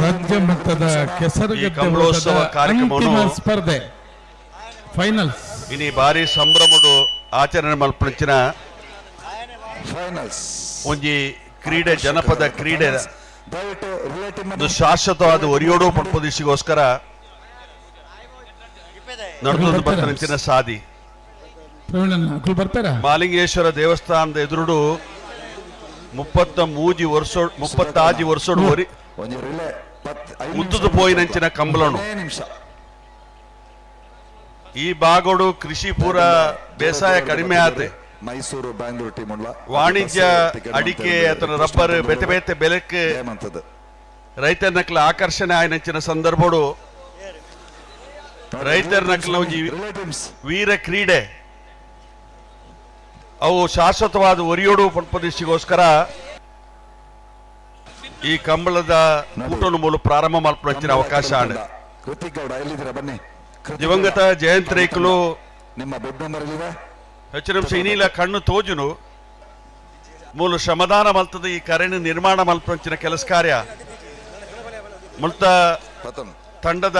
ರಾಜ್ಯ ಮಟ್ಟದ ಈ ಕೆಸರುಗದ್ದೆ ಕಂಬಳೋತ್ಸವ ಓಟದ ಕಾರ್ಯಕ್ರಮವನ್ನು ಅಂತಿಮ ಸ್ಪರ್ಧೆ ಫೈನಲ್ಸ್. ಇನಿ ಭಾರಿ ಸಂಭ್ರಮಡು ಆಚರಣೆ ಮಲ್ಪಂಚಿನ ಫೈನಲ್ಸ್ ಒಂಜಿ ಕ್ರೀಡೆ, ಜನಪದ ಕ್ರೀಡೆ ದಯವಿಟ್ಟು ರಿಲೇ ಟೀಮ್ ಒಂದು ಶಾಶ್ವತವಾದ ಒರಿಯೋಡು ಪಡ್ಪೋದಿಸಿಗೋಸ್ಕರ ನಡೆದು ಬರ್ತನಂಚಿನ ಸಾದಿ. ಪ್ರವೀಣ್ ಅಕ್ಲು ಬರ್ತಾರಾ? ಮಾಲಿಂಗೇಶ್ವರ ದೇವಸ್ಥಾನದ ಎದುರುಡು 33 ವರ್ಷ 36 ವರ್ಷಡು ಒರಿ ಒಂದು ರಿಲೇ ಮುತ್ತದ ಪೋಯಿನಂಚಿನ ಕಂಬಳನು. ನಿಮಿಷ. ಈ ಭಾಗಡು ಕೃಷಿ ಪೂರ ಬೇಸಾಯ ಕಡಿಮೆ ಆತೆ. ಮೈಸೂರು ಬ್ಯಾಂಗ್ಳೂರ್ ಟೀಮ್ ಉಳ್ಳ ವಾಣಿಜ್ಯ ಅಡಿಕೆ ಅಥವಾ ರಬ್ಬರ್ ಬೇತೆ ಬೇತೆ ಬೆಲೆಕ್ಕೆ ರೈತರ ನಕಲ ಆಕರ್ಷಣೆ ಆಯ್ನಂಚಿನ ಸಂದರ್ಭಡು ರೈತರ ನಕಲ ಒಂಜಿ ವೀರ ಕ್ರೀಡೆ ಅವು ಶಾಶ್ವತವಾದ ಒರಿಯೋಡು ಪಂಪದಿಸಿಗೋಸ್ಕರ ಈ ಕಂಬಳದ ಕೂಟನು ಮೂಲ ಪ್ರಾರಂಭ ಮಲ್ಪಂಚಿನ ಅವಕಾಶ ಆಂಡ್. ಕೃತಿಕ್ ಗೌಡ ಎಲ್ಲಿದ್ದೀರಾ ಬನ್ನಿ. ಕೃತಿಕ್ ದಿವಂಗತ ಗೌಡ. ಜಯಂತ್ ರೈಕುಲು ನಿಮ್ಮ ಬೆಡ್ ನಂಬರ್ ಎಲ್ಲಿದೆ? ಹೆಚ್ಚು ನಿಮಿಷ ಇನಿಲ ಕಣ್ಣು ತೋಜುನು ಮೂಲ ಶ್ರಮದಾನ ಮಲ್ತದ ಈ ಕರೆನ ನಿರ್ಮಾಣ ಮಲ್ಪಂಚಿನ ಕೆಲಸ ಕಾರ್ಯ ಮುಲ್ತ ತಂಡದ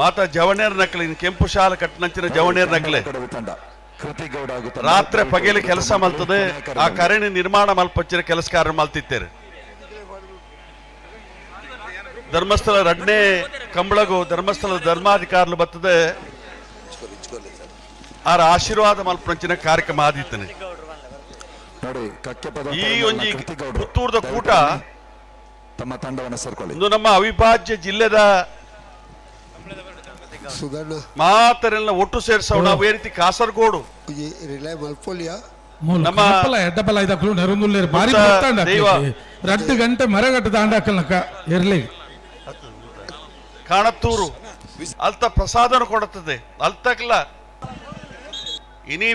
ಮಾತಾ ಜವಣೇರ್ ನಕಲೆ ಇನ್ ಕೆಂಪು ಶಾಲ ಕಟ್ಟನಂಚಿನ ಜವಣೇರ್ ನಕಲೆ ತಂಡ ಕೃತಿಕ್ ಗೌಡ ಹಾಗೂ ತಂಡ ರಾತ್ರಿ ಪಗಲಿ ಕೆಲಸ ಮಲ್ತದೆ ಆ ಕರೆನ ನಿರ್ಮಾಣ ಮಲ್ಪಂಚಿನ ಕೆಲಸ ಕಾರ್ಯ ಮಲ್ತಿತ್ತೇರು. ಧರ್ಮಸ್ಥಳ ರಡ್ನೇ ಕಂಬಳಗು ಧರ್ಮಸ್ಥಳ ಧರ್ಮಾಧಿಕಾರುలు ಬರ್ತದೆ ಆರ ಆಶೀರ್ವಾದ ಮಲ್ಪಂಚಿನ ಕಾರ್ಯಕ್ರಮ ಆದಿತ್ತನೆ. ನೋಡಿ ಕಕ್ಕೆ ಪದ ಈ ಒಂಜಿ ಪುತ್ತೂರ್ದ ಕೂಟ ತಮ್ಮ ತಂಡವನ್ನು ಸೇರ್ಕೊಳ್ಳಿ. ಇಂದು ನಮ್ಮ ಅವಿಭಾಜ್ಯ ಜಿಲ್ಲೆದ ಮಾತರೆಲ್ಲ ಒಟ್ಟು ಸೇರ್ಸೋಣ. ಅದೇ ರೀತಿ ಕಾಸರಗೋಡು ಮೂಲ ನಮ್ಮ ಕನಪಲ ಎಡ್ಡಬಲ ಇದಕ್ಲು ನೆರೊಂದುಲ್ಲೇರು ಬಾರಿ ಮುತ್ತ ಗೊತ್ತಾಂಡ ದೈವ. ರಡ್ಡು ಗಂಟೆ ಮರಗಟ್ಟ ದಾಂಡಾಕಲ್ನಕ ಇರ್ಲಿ. ಕಾಣತ್ತೂರು ಅಲ್ತ ಪ್ರಸಾದನ ಕೊಡುತ್ತದೆ ಅಲ್ತಕ್ಲ ಇನಿ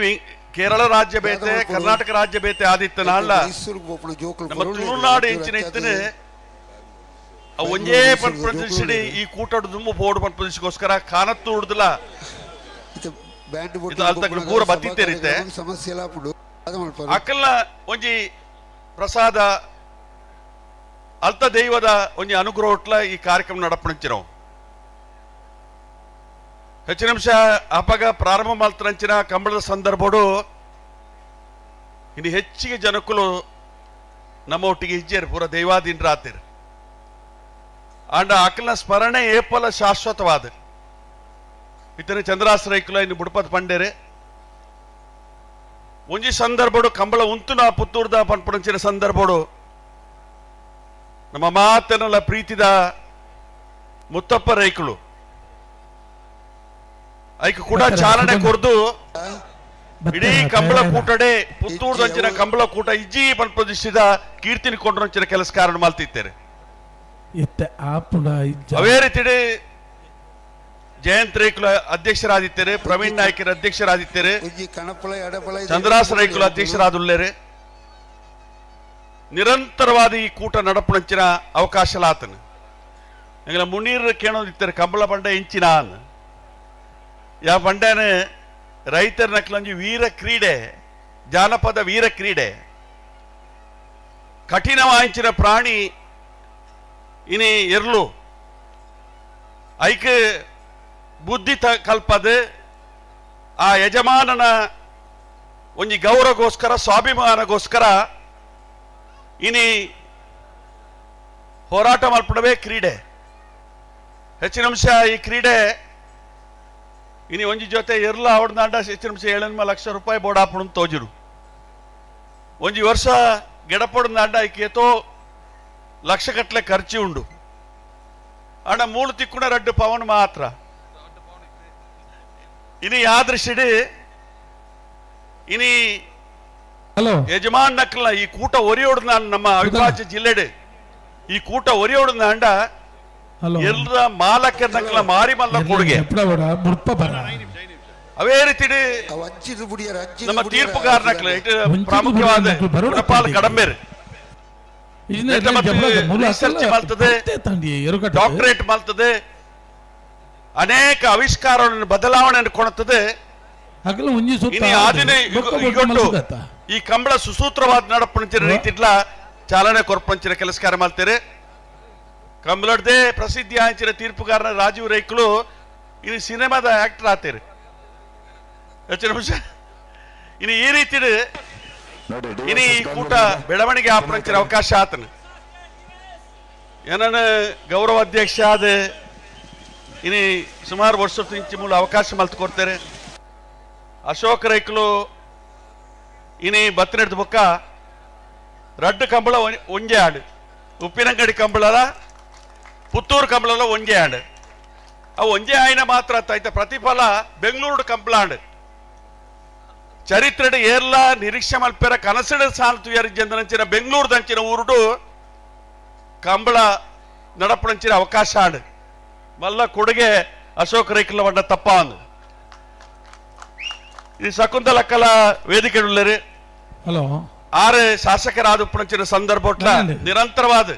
ಕೇರಳ ರಾಜ್ಯ ಬೇತೆ ಕರ್ನಾಟಕ ರಾಜ್ಯ ಬೇತೆ ಆದಿತ್ತನ ಅಲ್ಲ ನಮ್ಮ ತುಳುನಾಡು ಹೆಚ್ಚಿನ ಇತ್ತನೆ ಒಂಜೇ ಪನ್ಪ್ರದೇಶಿಡಿ ಈ ಕೂಟಡು ದುಮ್ಮು ಬೋರ್ಡ್ ಪನ್ಪ್ರದೇಶಕ್ಕೋಸ್ಕರ ಕಾನತ್ತೂರ್ದಲ ಇದು ಅಲ್ತಕ್ಲ ಪೂರ ಬತ್ತಿತ್ತೇರಿತ್ತೆ ಅಕಲ್ನ ಒಂಜಿ ಪ್ರಸಾದ ಅಲ್ತ ದೈವದ ಒಂಜಿ ಅನುಗ್ರಹ ಈ ಕಾರ್ಯಕ್ರಮ ನಡಪಣಂಚಿನವು. ಹೆಚ್ಚು ನಿಮಿಷ ಅಪಗ ಪ್ರಾರಂಭ ಮಲ್ತರಂಚಿನ ಕಂಬಳದ ಸಂದರ್ಭಡು ಇನ್ನು ಹೆಚ್ಚಿಗೆ ಜನಕ್ಕಲು ನಮ್ಮ ಒಟ್ಟಿಗೆ ಇಜ್ಜೇರು ಪೂರ ದೈವಾಧೀನರಾತಿರು. ಆಂಡ ಅಕಲ್ನ ಸ್ಮರಣೆ ಏಪಲ ಶಾಶ್ವತವಾದ ಇತನೆ ಚಂದ್ರಾಶ್ರಯಕುಲ ಇನ್ನು ಬುಡಪತ್ ಪಂಡೇರೆ ಒಂಜಿ ಸಂದರ್ಭಡು ಕಂಬಳ ಉಂತುನ ಪುತ್ತೂರ್ದ ಪನ್ಪುಣಂಚಿನ ಸಂದರ್ಭಡು ನಮ್ಮ ಮಾತನೆಲ್ಲ ಪ್ರೀತಿದ ಮುತ್ತಪ್ಪ ರೈಕುಲು ಐಕ್ ಕೂಡ ಚಾಲನೆ ಕೊರ್ದು ಇಡೀ ಕಂಬಳ ಕೂಟಡೆ ಪುತ್ತೂರ್ದಂಚಿನ ಕಂಬಳ ಕೂಟ ಇಜ್ಜಿ ಪನ್ಪದಿಸಿದ ಕೀರ್ತಿನ ಕೊಂಡ್ರಂಚಿನ ಕೆಲಸ ಕಾರಣ ಮಲ್ತಿತ್ತೇರೆ. ಇತ್ತೆ ಆಪುಂಡ ಇಜ್ಜ. ಅವೇ ರೀತಿ ಜಯಂತ್ ರೈಕುಲ ಅಧ್ಯಕ್ಷರಾದಿತ್ತೇರೆ, ಪ್ರವೀಣ್ ನಾಯ್ಕರ ಅಧ್ಯಕ್ಷರಾದಿತ್ತೇರೆ, ಚಂದ್ರಾಸ ರೈಕುಲ ಅಧ್ಯಕ್ಷರಾದುಲ್ಲೇರೆ. ನಿರಂತರವಾದ ಈ ಕೂಟ ನಡಪುಣಂಚಿನ ಅವಕಾಶ ಲಾತನ. ಎಂಗಲ ಮುನೀರ್ ಕೇಣೋದಿತ್ತಾರೆ ಕಂಬಳ ಪಂಡ ಇಂಚಿನ ಯಾ ಪಂಡನೆ ರೈತರ ನಕ್ಲಂಜಿ ವೀರ ಕ್ರೀಡೆ, ಜಾನಪದ ವೀರ ಕ್ರೀಡೆ. ಕಠಿಣವಾಂಚಿನ ಪ್ರಾಣಿ ಇನಿ ಎರ್ಲು ಐಕ್ ಬುದ್ಧಿ ಕಲ್ಪದ ಆ ಯಜಮಾನನ ಒಂಜಿ ಗೌರವಗೋಸ್ಕರ ಸ್ವಾಭಿಮಾನಗೋಸ್ಕರ ಇನಿ ಹೋರಾಟ ಮಲ್ಪಡವೇ ಕ್ರೀಡೆ. ಹೆಚ್ಚಿನ ಅಂಶ ಈ ಕ್ರೀಡೆ ಇನಿ ಒಂಜಿ ಜೊತೆ ಎರ್ಲ ಅವಡ್ದಾಂಡ ಹೆಚ್ಚಿನ ಅಂಶ 7 ಲಕ್ಷ ರೂಪಾಯಿ ಬೋಡಾಪುಣ ತೋಜಿರು. ಒಂಜಿ ವರ್ಷ ಗೆಡಪೊಡ್ದಾಂಡ ಐಕೇತೋ ಲಕ್ಷಗಟ್ಟಲೆ ಖರ್ಚು ಉಂಡು. ಅಣ್ಣ ಮೂಳು ತಿಕ್ಕುಣ ರಡ್ಡು ಪವನ್ ಮಾತ್ರ. ಇನಿ ಯಾದೃಶಿಡಿ ಇನಿ ಯಜಮಾನ್ ನಕ್ಲ ಈ ಕೂಟ ಒರಿಯೋಡು ನಾನು ನಮ್ಮ ಅವಿಭಾಜ್ಯ ಜಿಲ್ಲೆಡೆ ಈ ಕೂಟ ಒರಿಯೋಡು ಅಂಡ ಎಲ್ಲ ಮಾಲಕ ನಕ್ಲ ಮಾರಿ ಮಲ್ಲ ಕೊಡುಗೆ. ಅವೇ ರೀತಿ ನಮ್ಮ ತೀರ್ಪುಗಾರ ನಕ್ಲ ಪ್ರಾಮುಖ್ಯವಾದ ಗುಣಪಾಲ್ ಕಡಂಬೇರು ರಿಸರ್ಚ್ ಮಾಡ್ತದೆ, ಡಾಕ್ಟರೇಟ್ ಮಾಡ್ತದೆ, ಅನೇಕ ಆವಿಷ್ಕಾರಗಳನ್ನು ಬದಲಾವಣೆಯನ್ನು ಕೊಡುತ್ತದೆ. ಈ ಕಂಬಳ ಸುಸೂತ್ರವಾದ ನಡಪಂಚಿನ ರೀತಿಡ್ಲ ಚಾಲನೆ ಕೊರ್ಪಂಚಿನ ಕೆಲಸ ಕಾರ್ಯ ಮಾಡ್ತಾರೆ. ಕಂಬಳದೇ ಪ್ರಸಿದ್ಧಿ ಆಂಚಿನ ತೀರ್ಪುಗಾರನ ರಾಜೀವ್ ರೈಕ್ಲು ಇನ್ನು ಸಿನಿಮಾದ ಆಕ್ಟರ್ ಆತೀರಿ. ಹೆಚ್ಚಿನ ನಿಮಿಷ ಇನ್ನು ಈ ರೀತಿ ಇನಿ ಈ ಕೂಟ ಬೆಳವಣಿಗೆ ಆಪರಂಚಿನ ಅವಕಾಶ ಆತನ. ಏನನ್ನ ಗೌರವ ಅಧ್ಯಕ್ಷ ಆದ ಇನಿ ಸುಮಾರು ವರ್ಷ ಇಂಚು ಮೂಲ ಅವಕಾಶ ಮಲ್ತು ಕೊಡ್ತಾರೆ. ಅಶೋಕ್ ರೈಕ್ಲು ಇನಿ ಬತ್ತಿನಡ್ದು ಬೊಕ್ಕ ರಡ್ಡು ಕಂಬಳ ಒಂಜೆ ಆಡು, ಉಪ್ಪಿನಂಗಡಿ ಕಂಬಳಲ ಪುತ್ತೂರು ಕಂಬಳಲ ಒಂಜೆ ಆಡು. ಅವು ಒಂಜೆ ಆಯ್ನ ಮಾತ್ರ ಆಯ್ತ ಪ್ರತಿಫಲ ಬೆಂಗಳೂರು ಕಂಬಳಾಂಡು. ಚರಿತ್ರೆಡ್ ಏರ್ಲ ನಿರೀಕ್ಷೆ ಮಲ್ಪೆರ ಕನಸಿಡ ಸಾಲ ತುಯರಿಜ್ಜಂದನಂಚಿನ ಬೆಂಗಳೂರು ದಂಚಿನ ಊರುಡು ಕಂಬಳ ನಡಪಣಂಚಿನ ಅವಕಾಶ ಆಡು. ಮಲ್ಲ ಕೊಡುಗೆ ಅಶೋಕ್ ರೈಕ್ಲ ವಣ್ಣ ತಪ್ಪ ಅಂದು. ಈ ಶಕುಂತಲಕ್ಕಲ ವೇದಿಕೆ ಉಳ್ಳರು ಹಲೋ ಆರು ಶಾಸಕರಾದ ಉಪ್ಪಣಂಚಿನ ಸಂದರ್ಭ ನಿರಂತರವಾದ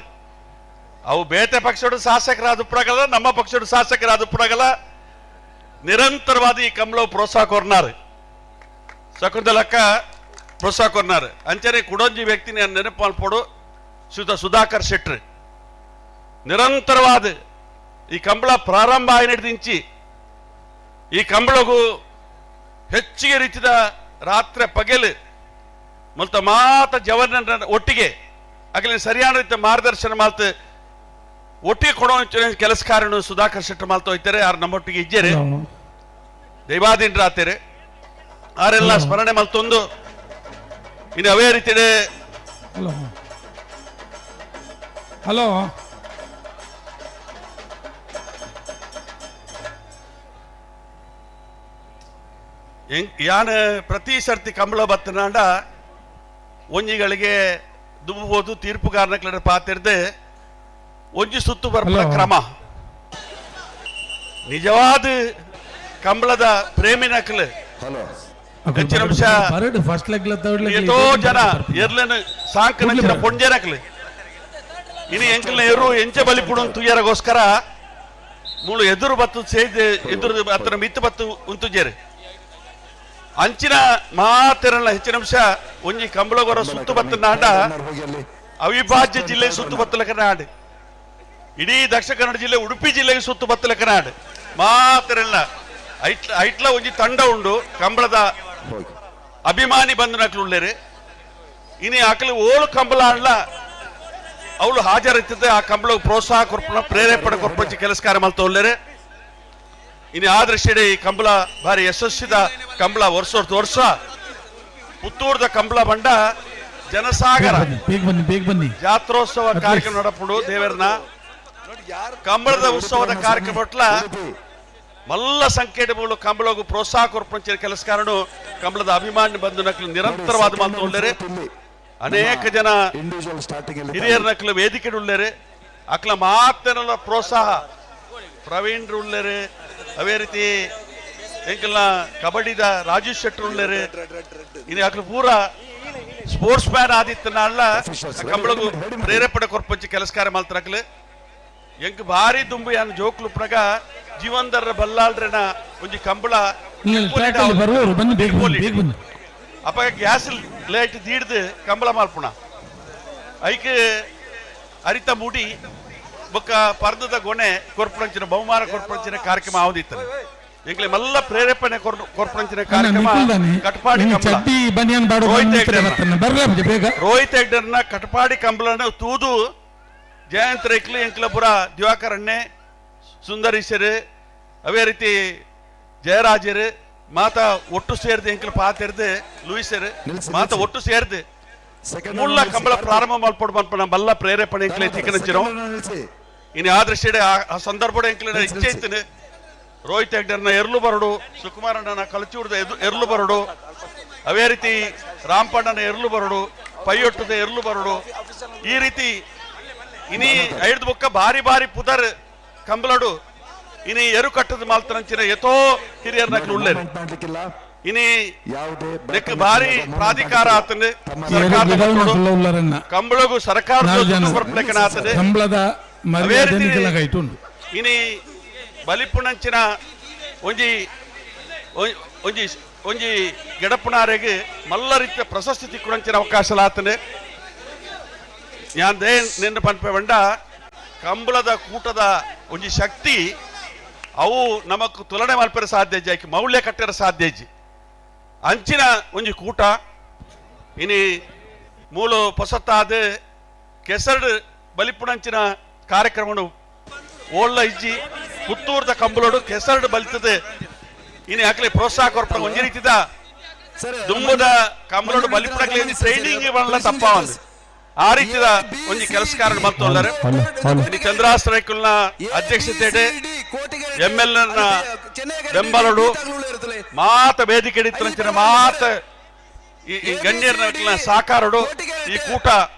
ಅವು ಬೇತೆ ಪಕ್ಷಡು ಶಾಸಕರಾದ ಉಪ್ಪಣಗಲ ನಮ್ಮ ಪಕ್ಷಡು ಶಾಸಕರಾದ ಉಪ್ಪಣಗಲ ನಿರಂತರವಾದ ಈ ಕಂಬಳ ಪ್ರೋತ್ಸಾಹ ಕೊರ್ನಾರು. ಶಕುಂತಲಕ್ಕ ಪ್ರೋತ್ಸಾಹ ಕೊರ್ನಾರು. ಅಂಚನೆ ಕುಡೊಂಜಿ ವ್ಯಕ್ತಿ ನಾನು ನೆನಪು ಮಲ್ಪೊಡು ಶ್ರೀಯುತ ಸುಧಾಕರ್ ಶೆಟ್ರು ನಿರಂತರವಾದ ಈ ಕಂಬಳ ಪ್ರಾರಂಭ ಆಯ್ನಿಡ್ದಿಂಚಿ ಈ ಕಂಬಳಗೂ ಹೆಚ್ಚಿಗೆ ರೀತಿಯ ರಾತ್ರಿ ಪಗಲು ಮಲ್ತ ಮಾತ ಜವನ ಒಟ್ಟಿಗೆ ಆಗಲಿ ಸರಿಯಾದ ರೀತಿಯ ಮಾರ್ಗದರ್ಶನ ಮಾಲ್ತು ಒಟ್ಟಿಗೆ ಕೊಡೋ ಕೆಲಸ ಕಾರ್ಯ ಸುಧಾಕರ್ ಶೆಟ್ಟರ್ ಮಾಲ್ತ ಹೋಯ್ತಾರೆ. ಯಾರು ನಮ್ಮೊಟ್ಟಿಗೆ ಇಜ್ಜೇರಿ ದೈವಾಧೀನರಾಗ್ತಾರೆ. ಆರೆಲ್ಲ ಸ್ಮರಣೆ ಮಲ್ತೊಂದು ಇನ್ನು ಅವೇ ರೀತಿ ಹಲೋ ಹಲೋ ಯಾನ ಪ್ರತಿ ಸರ್ತಿ ಕಂಬಳ ಬತ್ತನಾಂಡ ಒಂಜಿಗಳಿಗೆ ದುಬ್ಬಬಹುದು ತೀರ್ಪುಗಾರನ ಪಾತಿರ್ದೆ ಒಂಜಿ ಸುತ್ತು ಬರ್ಪುನ ಕ್ರಮ ನಿಜವಾದ ಕಂಬಳದ ಪ್ರೇಮಿನಕ್ಲು ಹೆಚ್ಚಿನ ಅಂಶ ಫಸ್ಟ್ ಲೆಗ್ ಥರ್ಡ್ ಲೆಗ್ ಎಷ್ಟೋ ಜನ ಎರ್ಲೆನ್ ಸಾಂಕನಂಚಿನ ಪೊಂಜೆನಕ್ಲು ಇನಿ ಎಂಕಲ್ನ ಎರು ಎಂಚ ಬಲಿಪುಡು ತುಯ್ಯರಗೋಸ್ಕರ ಮೂಳು ಎದುರು ಬತ್ತು ಸೇಜ್ ಎದುರು ಅತ್ತನ ಮಿತ್ತು ಬತ್ತು ಉಂತುಜೇರು ಅಂಚಿನ ಮಾತೆರಲ್ಲ ಹೆಚ್ಚಿನ ಅಂಶ ಒಂಜಿ ಕಂಬಳಗೊರ ಸುತ್ತು ಬತ್ತ ನಾಡ ಅವಿಭಾಜ್ಯ ಜಿಲ್ಲೆ ಸುತ್ತು ಬತ್ತಲಕ ನಾಡು, ಇಡೀ ದಕ್ಷಿಣ ಕನ್ನಡ ಜಿಲ್ಲೆ ಉಡುಪಿ ಜಿಲ್ಲೆಗೆ ಸುತ್ತು ಬತ್ತಲಕ ನಾಡು ಮಾತೆರಲ್ಲ ಐಟ್ಲ ಐಟ್ಲ ಒಂಜಿ ತಂಡ ಉಂಡು ಕಂಬಳದ ಅಭಿಮಾನಿ ಬಂದು ನಕ್ಲು ಉಳ್ಳೇರು. ಇನಿ ಆಕಲಿ ಓಳು ಕಂಬಳ ಅಲ್ಲ ಅವಳು ಹಾಜರಿತ್ತದೆ ಆ ಕಂಬಳ ಪ್ರೋತ್ಸಾಹ ಕೊರ್ಪುನ ಪ್ರೇರೇಪಣೆ ಕೊರ್ಪಂಚಿ ಕೆಲಸ ಕಾರ್ಯ ಮಲ್ತ ಉಳ್ಳೇರು. ಇನ್ನು ಆ ದೃಷ್ಟಿಡೆ ಈ ಕಂಬಳ ಭಾರಿ ಯಶಸ್ಸಿದ ಕಂಬಳ ವರ್ಷ ವರ್ಷ ಪುತ್ತೂರ್ದ ಕಂಬಳ ಬಂಡ ಜನಸಾಗರ ಬೇಗ ಬನ್ನಿ ಬೇಗ ಬನ್ನಿ ಜಾತ್ರೋತ್ಸವ ಕಾರ್ಯಕ್ರಮ ನಡಪುಡು ದೇವರನ ಕಂಬಳದ ಉತ್ಸವದ ಕಾರ್ಯಕ್ರಮ ಮಲ್ಲ ಸಂಖ್ಯೆ ಮೂಲ ಕಂಬಳಗು ಪ್ರೋತ್ಸಾಹ ಕೊರ್ಪಂಚಿನ ಕೆಲಸ ಕಾರಣ ಕಂಬಳದ ಅಭಿಮಾನಿ ಬಂದು ನಕಲು ನಿರಂತರವಾದ ಮಾತು ಉಳ್ಳೇರು. ಅನೇಕ ಜನ ಹಿರಿಯರ ನಕಲು ವೇದಿಕೆ ಉಳ್ಳೇರು. ಅಕ್ಲ ಮಾತೇನಲ್ಲ ಪ್ರೋತ್ಸಾಹ ಪ್ರವೀಣ್ ಉಳ್ಳೇರು, ಅವೇ ರೀತಿ ಎಂಕಲ್ನ ಕಬಡ್ಡಿದ ರಾಜೇಶ್ ಶೆಟ್ಟರ್ ಉಳ್ಳೇರು. ಇನ್ನು ಅಕ್ಲು ಪೂರ ಸ್ಪೋರ್ಟ್ಸ್ ಮ್ಯಾನ್ ಆದಿತ್ತನ ಅಲ್ಲ ಕಂಬಳಗು ಪ್ರೇರೇಪಣೆ ಕೊರ್ಪಂಚಿ ಕೆಲಸ ಕಾರ್ಯ ಮಲ್ತರಕ್ಲು. ಎಂಕ್ ಭಾರಿ ದುಂಬು ಯಾನ್ ಜೋಕ್ಲು ಪ್ರಗ ಜೀವಂದರ ಬಲ್ಲಾಳ್ರೆನ ಒಂಜಿ ಕಂಬಳ ಬರುವವರು ಬನ್ನಿ, ಬೇಗ ಬನ್ನಿ, ಬೇಗ ಬನ್ನಿ. ಅಪಗ ಗ್ಯಾಸ್ ಲೇಟ್ ದೀಡ್ದು ಕಂಬಳ ಮಾಲ್ಪುಣ ಐಕ್ ಅರಿತ ಮುಡಿ ಬೊಕ್ಕ ಪರ್ದದ ಗೊನೆ ಕೊರ್ಪುಣಂಚಿನ ಬಹುಮಾನ ಕೊರ್ಪುಣಂಚಿನ ಕಾರ್ಯಕ್ರಮ ಆವದಿತ್ತನೆ ಎಂಕ್ಲೆ ಮಲ್ಲ ಪ್ರೇರೇಪಣೆ ಕೊರ್ಪುಣಂಚಿನ ಕಾರ್ಯಕ್ರಮ ಕಟ್ಪಾಡಿ ಕಂಬಳ ಚಡ್ಡಿ ಬನಿಯನ್ ಬಾಡು ರೋಹಿತ್ ಹೆಗ್ಡೆರ್ನ. ಬರ್ಲ ಬೇಗ. ರೋಹಿತ್ ಹೆಗ್ಡೆರ್ನ ಕಟ್ಪಾಡಿ ಕಂಬಳನ ತೂದು ಜಯಂತ್ ರೇಕ್ಲು ಎಂಕ್ಲಪುರ ದಿವಾಕರ್ ಅಣ್ಣೆ ಸುಂದರೀಶರು ಅವೇ ರೀತಿ ಜಯರಾಜರು ಮಾತಾ ಒಟ್ಟು ಸೇರ್ದು ಎಂಕ್ಲ ಪಾತೆರ್ದು ಲೂಯಿಸರು ಮಾತಾ ಒಟ್ಟು ಸೇರ್ದು ಮುಳ್ಳ ಕಂಬಳ ಪ್ರಾರಂಭ ಮಲ್ಪೊಡು ಮನ್ಪನ ಮಲ್ಲ ಪ್ರೇರೇಪಣೆ ಎಂಕ್ಲೆ ತಿಕ್ಕನಂಚಿರೋ ಇನ್ನು ಆ ದೃಷ್ಟಿಡೆ ಆ ಸಂದರ್ಭ ಎಂಕ್ಲೆ ಇಚ್ಛೆ ಇತ್ತನೆ ರೋಹಿತ್ ಹೆಗ್ಡೆರ್ನ ಎರ್ಲು ಬರಡು, ಸುಕುಮಾರಣ್ಣನ ಕಳಚೂರ್ದ ಎರ್ಲು ಬರಡು, ಅವೇ ರೀತಿ ರಾಂಪಣ್ಣನ ಎರ್ಲು ಬರಡು, ಪೈಯೊಟ್ಟದ ಎರ್ಲು ಬರಡು, ಈ ರೀತಿ ಇನಿ ಐದು ಬೊಕ್ಕ ಭಾರಿ ಭಾರಿ ಪುದರ್ ಕಂಬಳಡು ಇನಿ ಎರು ಕಟ್ಟದ ಮಾಲ್ತನಂಚಿನ ಎತೋ ಹಿರಿಯರ್ನ ಉಳ್ಳೇರು ಇನಿ ನೆಕ್ ಭಾರಿ ಪ್ರಾಧಿಕಾರ ಆತನೆ ಸರ್ಕಾರದ ಕಂಬಳಗು ಸರ್ಕಾರದ ಆತನೆ ಕಂಬಳದ ಮರ್ಯಾದೆ ನಿಕಲ ಇನಿ ಬಲಿಪುಣಂಚಿನ ಒಂಜಿ ಒಂಜಿ ಒಂಜಿ ಗೆಡಪುಣಾರೆಗೆ ಮಲ್ಲ ರೀತಿಯ ಪ್ರಶಸ್ತಿ ತಿಕ್ಕುಣಂಚಿನ ಅವಕಾಶ ಆತನೆ. ಯಾನ್ ನಿನ್ನ ಪನ್ಪೆ ಬಂಡ ಕಂಬಳದ ಕೂಟದ ಒಂಜಿ ಶಕ್ತಿ ಅವು ನಮಕ್ ತುಲನೆ ಮಲ್ಪೆರ ಸಾಧ್ಯ ಇಜ್ಜಿ, ಮೌಲ್ಯ ಕಟ್ಟರ ಸಾಧ್ಯ ಇಜ್ಜಿ. ಅಂಚಿನ ಒಂಜಿ ಕೂಟ ಇನಿ ಮೂಲು ಪೊಸತ್ತಾದ ಕೆಸರು ಬಲಿಪುಣಂಚಿನ ಕಾರ್ಯಕ್ರಮನು ಓಳ್ಳ ಇಜ್ಜಿ ಪುತ್ತೂರ್ದ ಕಂಬಳೋಡು ಕೆಸರು ಬಲಿತದೆ. ಇನಿ ಆಕಲೆ ಪ್ರೋತ್ಸಾಹ ಕೊರ್ಪಣ ಒಂಜಿ ರೀತಿದ ದುಂಬದ ಕಂಬಳೋಡು ಬಲಿಪುಣಕ್ಲೆ ಟ್ರೈನಿಂಗ್ ಬಣ್ಣ ತಪ್ಪ ಆ ರೀತಿಯ ಒಂಜಿ ಕೆಲಸಕಾರ ಮಲ್ತೊಲ್ಲಾರೆ. ಇನಿ ಚಂದ್ರಾಶ್ರಯಕುಲ್ನ ಅಧ್ಯಕ್ಷತೆ ಎಂ ಎಲ್ ಎನ್ ಬೆಂಬಲಡು ಮಾತ ವೇದಿಕೆ ಇಡಿತಂಚಿನ ಮಾತ ಈ ಗಣ್ಯರ ಸಾಕಾರಡು ಈ ಕೂಟ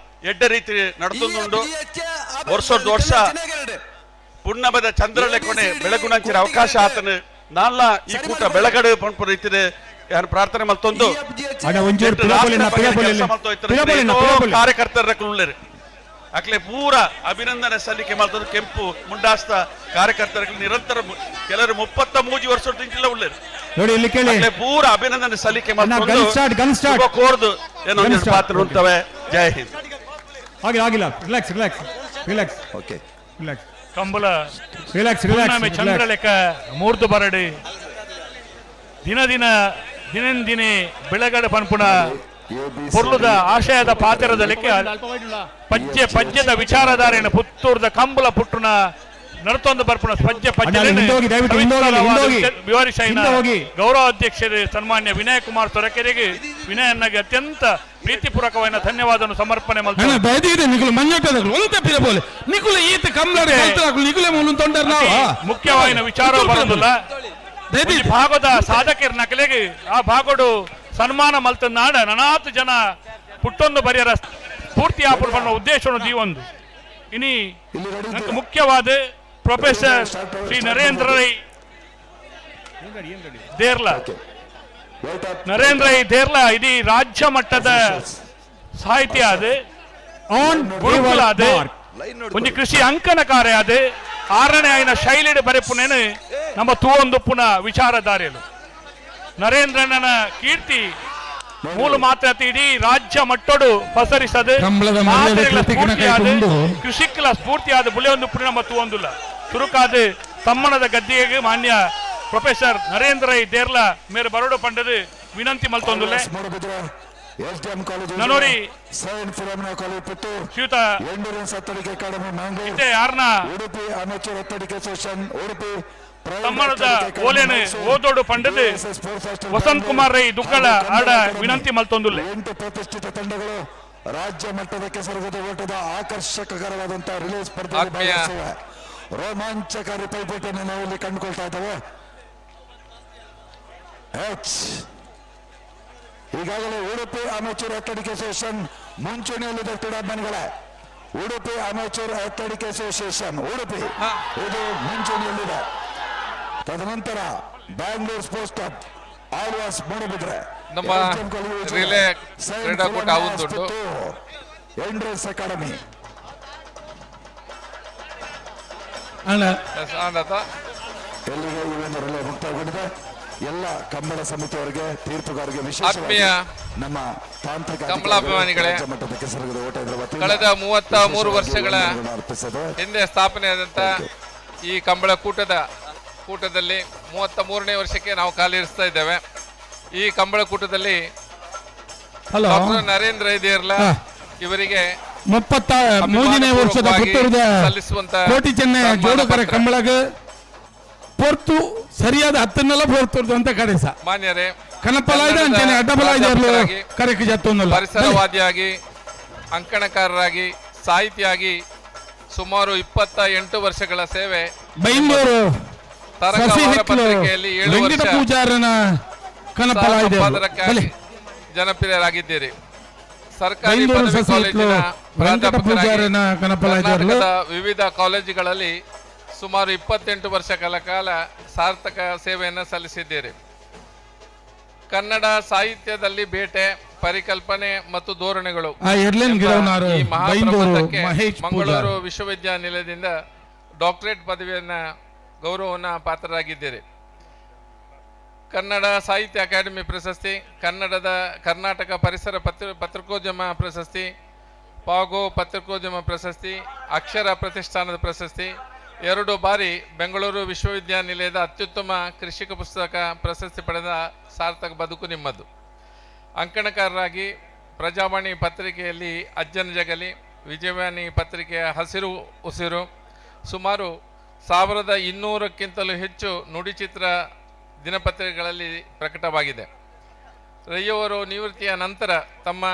ಎಡ್ಡ ರೀತಿ ನಡೆದುಂಡು. ವರ್ಷದ ವರ್ಷ ಪುಣ್ಣಮದ ಚಂದ್ರಲೆ ಕೊನೆ ಬೆಳಗುಣಂಚಿನ ಅವಕಾಶ ಆತನು ನಾಲ್ಲ ಈ ಕೂಟ ಬೆಳಗಡೆ ಪಂಪು ರೀತಿದೆ ಯಾರು ಪ್ರಾರ್ಥನೆ ಮಲ್ತೊಂದು ಕಾರ್ಯಕರ್ತರ ಉಳ್ಳೇರು ಅಕ್ಲೆ ಪೂರ ಅಭಿನಂದನೆ ಸಲ್ಲಿಕೆ ಮಾಡ್ತದ್ದು. ಕೆಂಪು ಮುಂಡಾಸ್ತ ಕಾರ್ಯಕರ್ತರ ನಿರಂತರ ಕೆಲವರು 33 ವರ್ಷ ಉಳ್ಳೇರು ನೋಡಿ ಇಲ್ಲಿ ಕೇಳಿ ಪೂರ ಅಭಿನಂದನೆ ಸಲ್ಲಿಕೆ ಮಾಡ್ತೊಂದು ಕೋರ್ದು ಏನೋ ಪಾತ್ರ ಉಂಟವೆ. ಜೈ ಹಿಂದ್. ಆಗಿಲ್ಲ ಆಗಿಲ್ಲ, relax relax relax okay relax Kambala relax relax Chandralekha ಮೂರ್ದು ಬರಡಿ ದಿನ ದಿನ ದಿನೇ ಬೆಳಗಡೆ ಪನ್ಪುಣ ಪೊರ್ಲುದ ಆಶಯದ ಪಾತಿರದ ಲೆಕ್ಕ ಪಜ್ಜೆ ಪಜ್ಜೆದ ವಿಚಾರಧಾರೆಯನ್ನು ಪುತ್ತೂರ್ದ ಕಂಬಳ ಪುಟ್ಟುನ ನರ್ತೊಂದು ಬರ್ಪುಣ ಪಜ್ಜೆ ಪಜ್ಜೆ ವಿವರಿಸೈನ ಗೌರವ ಅಧ್ಯಕ್ಷರು ಸನ್ಮಾನ್ಯ ವಿನಯ್ ಕುಮಾರ್ ತೊರಕೆರೆಗೆ ವಿನಯನ್ನಾಗಿ ಅತ್ಯಂತ ಪ್ರೀತಿಪೂರ್ವಕವಾದ ಧನ್ಯವಾದವನ್ನು ಸಮರ್ಪಣೆ ಮಾಡ್ತಾರೆ. ಮುಖ್ಯವಾದ ವಿಚಾರ ಬರೋದಿಲ್ಲ ಭಾಗದ ಸಾಧಕರ ನಕಲೆಗೆ ಆ ಭಾಗಡು ಸನ್ಮಾನ ಮಲ್ತನಾಡ ನನಾತ್ ಜನ ಪುಟ್ಟೊಂದು ಬರಿಯರ ಸ್ಫೂರ್ತಿ ಆಪುರ ಉದ್ದೇಶವನ್ನು ದೀವೊಂದು. ಇನಿ ಮುಖ್ಯವಾದ ಪ್ರೊಫೆಸರ್ ಶ್ರೀ ನರೇಂದ್ರ ರೈ ದೇರ್ಲಾ, ನರೇಂದ್ರ ರೈ ದೇರ್ಲಾ ಇಡೀ ರಾಜ್ಯ ಮಟ್ಟದ ಸಾಹಿತ್ಯ ಅದು ಗುರುಕುಲ ಅದು ಒಂದು ಕೃಷಿ ಅಂಕಣಕಾರ ಅದು ಆರನೇ ಆಯ್ನ ಶೈಲಿಡು ಬರೆಪುನೇನು ನಮ್ಮ ತೂವೊಂದು ಪುನಃ ವಿಚಾರಧಾರೆಯಲು ನರೇಂದ್ರನ ಕೀರ್ತಿ ಮೂಲ ಮಾತ್ರ ಇಡೀ ರಾಜ್ಯ ಮಟ್ಟೋಡು ಪಸರಿಸದು ಕೃಷಿಕಲ ಸ್ಫೂರ್ತಿಯಾದ ಬುಲೆಯೊಂದು ಪುಣ್ಯ ನಮ್ಮ ತೂವೊಂದುಲ್ಲ ತುರುಕಾದ ತಮ್ಮನದ ಗದ್ದಿಗೆ ಮಾನ್ಯ ಪ್ರೊಫೆಸರ್ ನರೇಂದ್ರ ರೈ ದೇರ್ಲಾ ಮೇರೆ ಬರೋಡು ಪಂಡದು ವಿನಂತಿ ಮಲ್ತೊಂದುಲ್ಲೆ. ನನೋರಿ ಶ್ರೀಯುತ ಯಾರನ್ನ ತಮ್ಮನದ ಓಲೇನು ಓದೋಡು ಪಂಡದು ವಸಂತ್ ಕುಮಾರ್ ರೈ ದುಕ್ಕಳ ಆಡ ವಿನಂತಿ ಮಲ್ತೊಂದುಲ್ಲೆ. 8 ಪ್ರತಿಷ್ಠಿತ ತಂಡಗಳು ರಾಜ್ಯ ಮಟ್ಟದ ಕೆಸರುಗದ ಓಟದ ಆಕರ್ಷಕಕರವಾದಂತಹ ರಿಲೇ ಸ್ಪರ್ಧೆ ರೋಮಾಂಚಕಾರಿ ಪೈಪೋಟಿಯನ್ನು ನಾವು ಇಲ್ಲಿ ಕಂಡುಕೊಳ್ತಾ ಇದ್ದೇವೆ. ಈಗಾಗಲೇ ಉಡುಪಿ ಅಮೆಚೂರ್ ಅಥ್ಲೆಟಿಕ್ ಅಸೋಸಿಯೇಷನ್ ಮುಂಚೂಣಿಯಲ್ಲಿದೆ ಕ್ರೀಡಾಭಿಮಾನಿಗಳೇ. Udupi amateur athletic association Udupi ಇದು ಮುಂಚೂಣಿಯಲ್ಲಿದೆ. ತದನಂತರ ಬ್ಯಾಂಗ್ಳೂರ್ ಸ್ಪೋರ್ಟ್ಸ್ ಕ್ಲಬ್ ಆಳ್ವಾಸ್ ಮೂಡಬಿದ್ರೆ ನಮ್ಮ ರಿಲೇ ಕ್ರೀಡಾಕೂಟ ಆವುಂದುಂಟು. Endurance academy ಅಣ್ಣ. ಆಂಡತ. ಎಲ್ಲಿಗೆ ಈ ಒಂದು ರಿಲೇ ಮುಕ್ತಾಯಗೊಂಡಿದೆ. ಎಲ್ಲ ಕಂಬಳ ಸಮಿತಿಯವರಿಗೆ, ತೀರ್ಪುಗಾರರಿಗೆ, ವಿಶೇಷವಾಗಿ ಆತ್ಮೀಯ ನಮ್ಮ ತಾಂತ್ರಿಕ ಕಂಬಳಾಭಿಮಾನಿಗಳೇ, ರಾಜ್ಯ ಮಟ್ಟದ ಕೆಸರುಗದ ಓಟ ಇದರ ವತಿಯಿಂದ ಕಳೆದ 33 ವಿಶೇಷವಾಗಿ ವರ್ಷಗಳ ವಂದನೆಗಳನ್ನು ಅರ್ಪಿಸಿದೆ. ಹಿಂದೆ ಸ್ಥಾಪನೆಯಾದಂಥ ಈ ಕಂಬಳ ಕೂಟದಲ್ಲಿ 33ನೇ ವರ್ಷಕ್ಕೆ ನಾವು ಕಾಲಿರಿಸ್ತಾ ಇದ್ದೇವೆ. ಈ ಕಂಬಳ ಕೂಟದಲ್ಲಿ ಹಲೋ. ಡಾಕ್ಟರ್ ನರೇಂದ್ರ ಇದೇರ್ಲ ಇವರಿಗೆ 33ನೇ ವರ್ಷದ ಅಭಿಮಾನಪೂರ್ವಕವಾಗಿ ಪುತ್ತೂರದ ಸಲ್ಲಿಸುವಂತ ಕೋಟಿ ಚೆನ್ನೈ ಸನ್ಮಾನ ಜೋಡುಕರ ಪತ್ರ. ಕಂಬಳಗ ಪೊರ್ತು ಸರಿಯಾದ ಹತ್ತನ್ನೆಲ್ಲ ಪೊರ್ತುರ್ದು ಅಂತ ಕಡೆಸ ಮಾನ್ಯರೇ, ಕನಪಲಾಯ್ದ ಕನ್ನಡದ ಅಂಚನೆ ಅಡ್ಡಬಲಾಯ್ದ ಪ್ರಾಧ್ಯಾಪಕರಾಗಿ, ಕರೆಕ್ ಜತ್ತೊಂದಲ್ಲ. ಪರಿಸರವಾದಿಯಾಗಿ, ಅಂಕಣಕಾರರಾಗಿ, ಸಾಹಿತಿಯಾಗಿ ಸುಮಾರು 28 ವರ್ಷಗಳ ಸೇವೆ. ಬೈಂದೂರು ತರಂಗ ಸಸಿ ವಾರ ಹಿತ್ಲು ಪತ್ರಿಕೆಯಲ್ಲಿ 7 ವೆಂಕಟ ವರ್ಷ ಪೂಜಾರನ ಕನಪಲಾಯ್ದ ಸಂಪಾದಕರಾಗಿ ಜನಪ್ರಿಯರಾಗಿದ್ದೀರಿ. ಸರ್ಕಾರಿ ಬೈಂದೂರು ಪದವಿ ಸಸಿ ಹಿತ್ಲು ಕಾಲೇಜಿನ ವೆಂಕಟ ಪ್ರಾಧ್ಯಾಪಕರಾಗಿ ಪೂಜಾರನ ಕನಪಲಾಯ್ದ ಕರ್ನಾಟಕದ ವಿವಿಧ ಕಾಲೇಜುಗಳಲ್ಲಿ ಸುಮಾರು 28 ವರ್ಷಗಳ ಕಾಲ ಸಾರ್ಥಕ ಸೇವೆಯನ್ನು ಸಲ್ಲಿಸಿದ್ದೀರಿ. ಕನ್ನಡ ಸಾಹಿತ್ಯದಲ್ಲಿ ಬೇಟೆ, ಪರಿಕಲ್ಪನೆ ಮತ್ತು ಧೋರಣೆಗಳು ಆ ಎರ್ಲೆನ್ ಎಂಬ ಗಿಡವನಾರು ಈ ಬೈಂದೂರು ಮಹಾಪ್ರಬಂಧಕ್ಕೆ ಮಹೇಶ್ ಮಂಗಳೂರು ಪೂಜಾರ್. ವಿಶ್ವವಿದ್ಯಾನಿಲಯದಿಂದ ಡಾಕ್ಟರೇಟ್ ಪದವಿಯನ್ನು ಗೌರವವನ್ನು ಪಾತ್ರರಾಗಿದ್ದೀರಿ. ಕನ್ನಡ ಸಾಹಿತ್ಯ ಅಕಾಡೆಮಿ ಪ್ರಶಸ್ತಿ, ಕನ್ನಡದ ಕರ್ನಾಟಕ ಪರಿಸರ ಪತ್ರಿಕೋದ್ಯಮ ಪ್ರಶಸ್ತಿ, ಪಾಗೋ ಪತ್ರಿಕೋದ್ಯಮ ಪ್ರಶಸ್ತಿ, ಅಕ್ಷರ ಪ್ರತಿಷ್ಠಾನದ ಪ್ರಶಸ್ತಿ, 2 ಬಾರಿ ಬೆಂಗಳೂರು ವಿಶ್ವವಿದ್ಯಾನಿಲಯದ ಅತ್ಯುತ್ತಮ ಕೃಷಿಕ ಪುಸ್ತಕ ಪ್ರಶಸ್ತಿ ಪಡೆದ ಸಾರ್ಥಕ ಬದುಕು ನಿಮ್ಮದು. ಅಂಕಣಕಾರರಾಗಿ ಪ್ರಜಾವಾಣಿ ಪತ್ರಿಕೆಯಲ್ಲಿ ಅಜ್ಜನ ಜಗಲಿ, ವಿಜಯವಾಣಿ ಪತ್ರಿಕೆಯ ಹಸಿರು ಉಸಿರು, ಸುಮಾರು 1200ಕ್ಕಿಂತಲೂ ಹೆಚ್ಚು ನುಡಿಚಿತ್ರ ದಿನಪತ್ರಿಕೆಗಳಲ್ಲಿ ಪ್ರಕಟವಾಗಿದೆ. ರೈಯವರು ನಿವೃತ್ತಿಯ ನಂತರ ತಮ್ಮ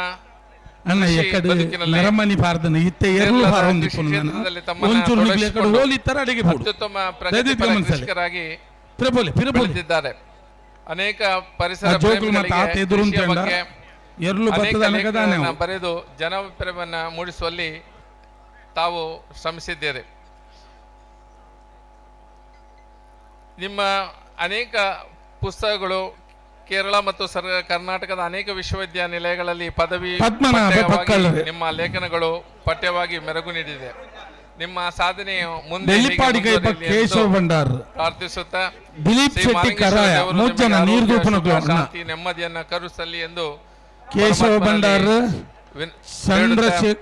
ಅಣ್ಣ ಕೃಷಿ ಎಕ್ಕಡೆ ಬದುಕಿನಲ್ಲಿ ನರಮನಿ ಪಾರ್ದನ ಇತ್ತೆ ಎರ್ಲು ಕೇರಳದ ಹಾರೊಂದು ಕೃಷಿ ಪುನಃ ಕ್ಷೇತ್ರದಲ್ಲಿ ತಮ್ಮನ್ನ ಒಂಚೂರು ನಿಗ್ಲಿ ಎಕ್ಕಡೆ ತೊಡಗಿಸಿಕೊಂಡು ಹೋಲಿತ್ತರ ಅಡಿಗೆ ಬೋಡು. ಅತ್ಯುತ್ತಮ ದಯವಿಟ್ಟು ಪ್ರಗತಿಪರ ಗಮನಿಸಲಿ. ಕೃಷಿಕರಾಗಿ ಪಿರಬೋಲೆ, ಪಿರಬೋಲೆ. ಬೆಳೆದಿದ್ದಾರೆ. ಅನೇಕ ಪರಿಸರ ಆ ಜೋಕುಲು ಮತ್ತೆ ಪ್ರೇಮಿಗಳಿಗೆ ಆತ ಎದುರು ಕೃಷಿಯ ಉಂಟಂಡ. ಬಗ್ಗೆ ಎರ್ಲು ಅನೇಕ ಬತ್ತದ ಅನಗದಾನೆ ಲೇಖನಗಳನ್ನ ಅವು. ಬರೆದು ಜನಪ್ರೇಮವನ್ನು ಮೂಡಿಸುವಲ್ಲಿ ತಾವು ಶ್ರಮಿಸಿದ್ದೀರಿ. ನಿಮ್ಮ ಅನೇಕ ಪುಸ್ತಕಗಳು ಕೇರಳ ಮತ್ತು ಕರ್ನಾಟಕದ ಅನೇಕ ವಿಶ್ವವಿದ್ಯಾನಿಲಯಗಳಲ್ಲಿ ಪದವಿ ಪದ್ಮನಾಭ ಪಠ್ಯವಾಗಿ ಪಕ್ಕಳ್ಳರೆ. ನಿಮ್ಮ ಲೇಖನಗಳು ಪಠ್ಯವಾಗಿ ಮೆರುಗು ನೀಡಿದೆ. ನಿಮ್ಮ ಸಾಧನೆಯು ಮುಂದೆ ಹೀಗೆ ನೆಲ್ಲಿಪಾಡಿ ಕೈಪ ಮುಂದುವರಿಯಲಿ ಎಂದು ಕೇಶವ ಭಂಡಾರ್. ಪ್ರಾರ್ಥಿಸುತ್ತಾ ದಿಲೀಪ್ ಶ್ರೀ ಶೆಟ್ಟಿ ಮಾಲಿಂಗೇಶ್ವರ ಕರಾಯ, ದೇವರು ಮೂರು ಜನ ನಿಮಗೆ ಆರೋಗ್ಯ, ನೀರ್ದೂಪನ ಸುಖ, ಗ್ಲೋರ್ನ. ಶಾಂತಿ, ನೆಮ್ಮದಿಯನ್ನ ಕರುಣಿಸಲಿ ಎಂದು ಕೇಶವ ಪರಮಾತ್ಮನಲ್ಲಿ ಭಂಡಾರ್, ಬೇಡುತ್ತಾ ಶ್ರೀ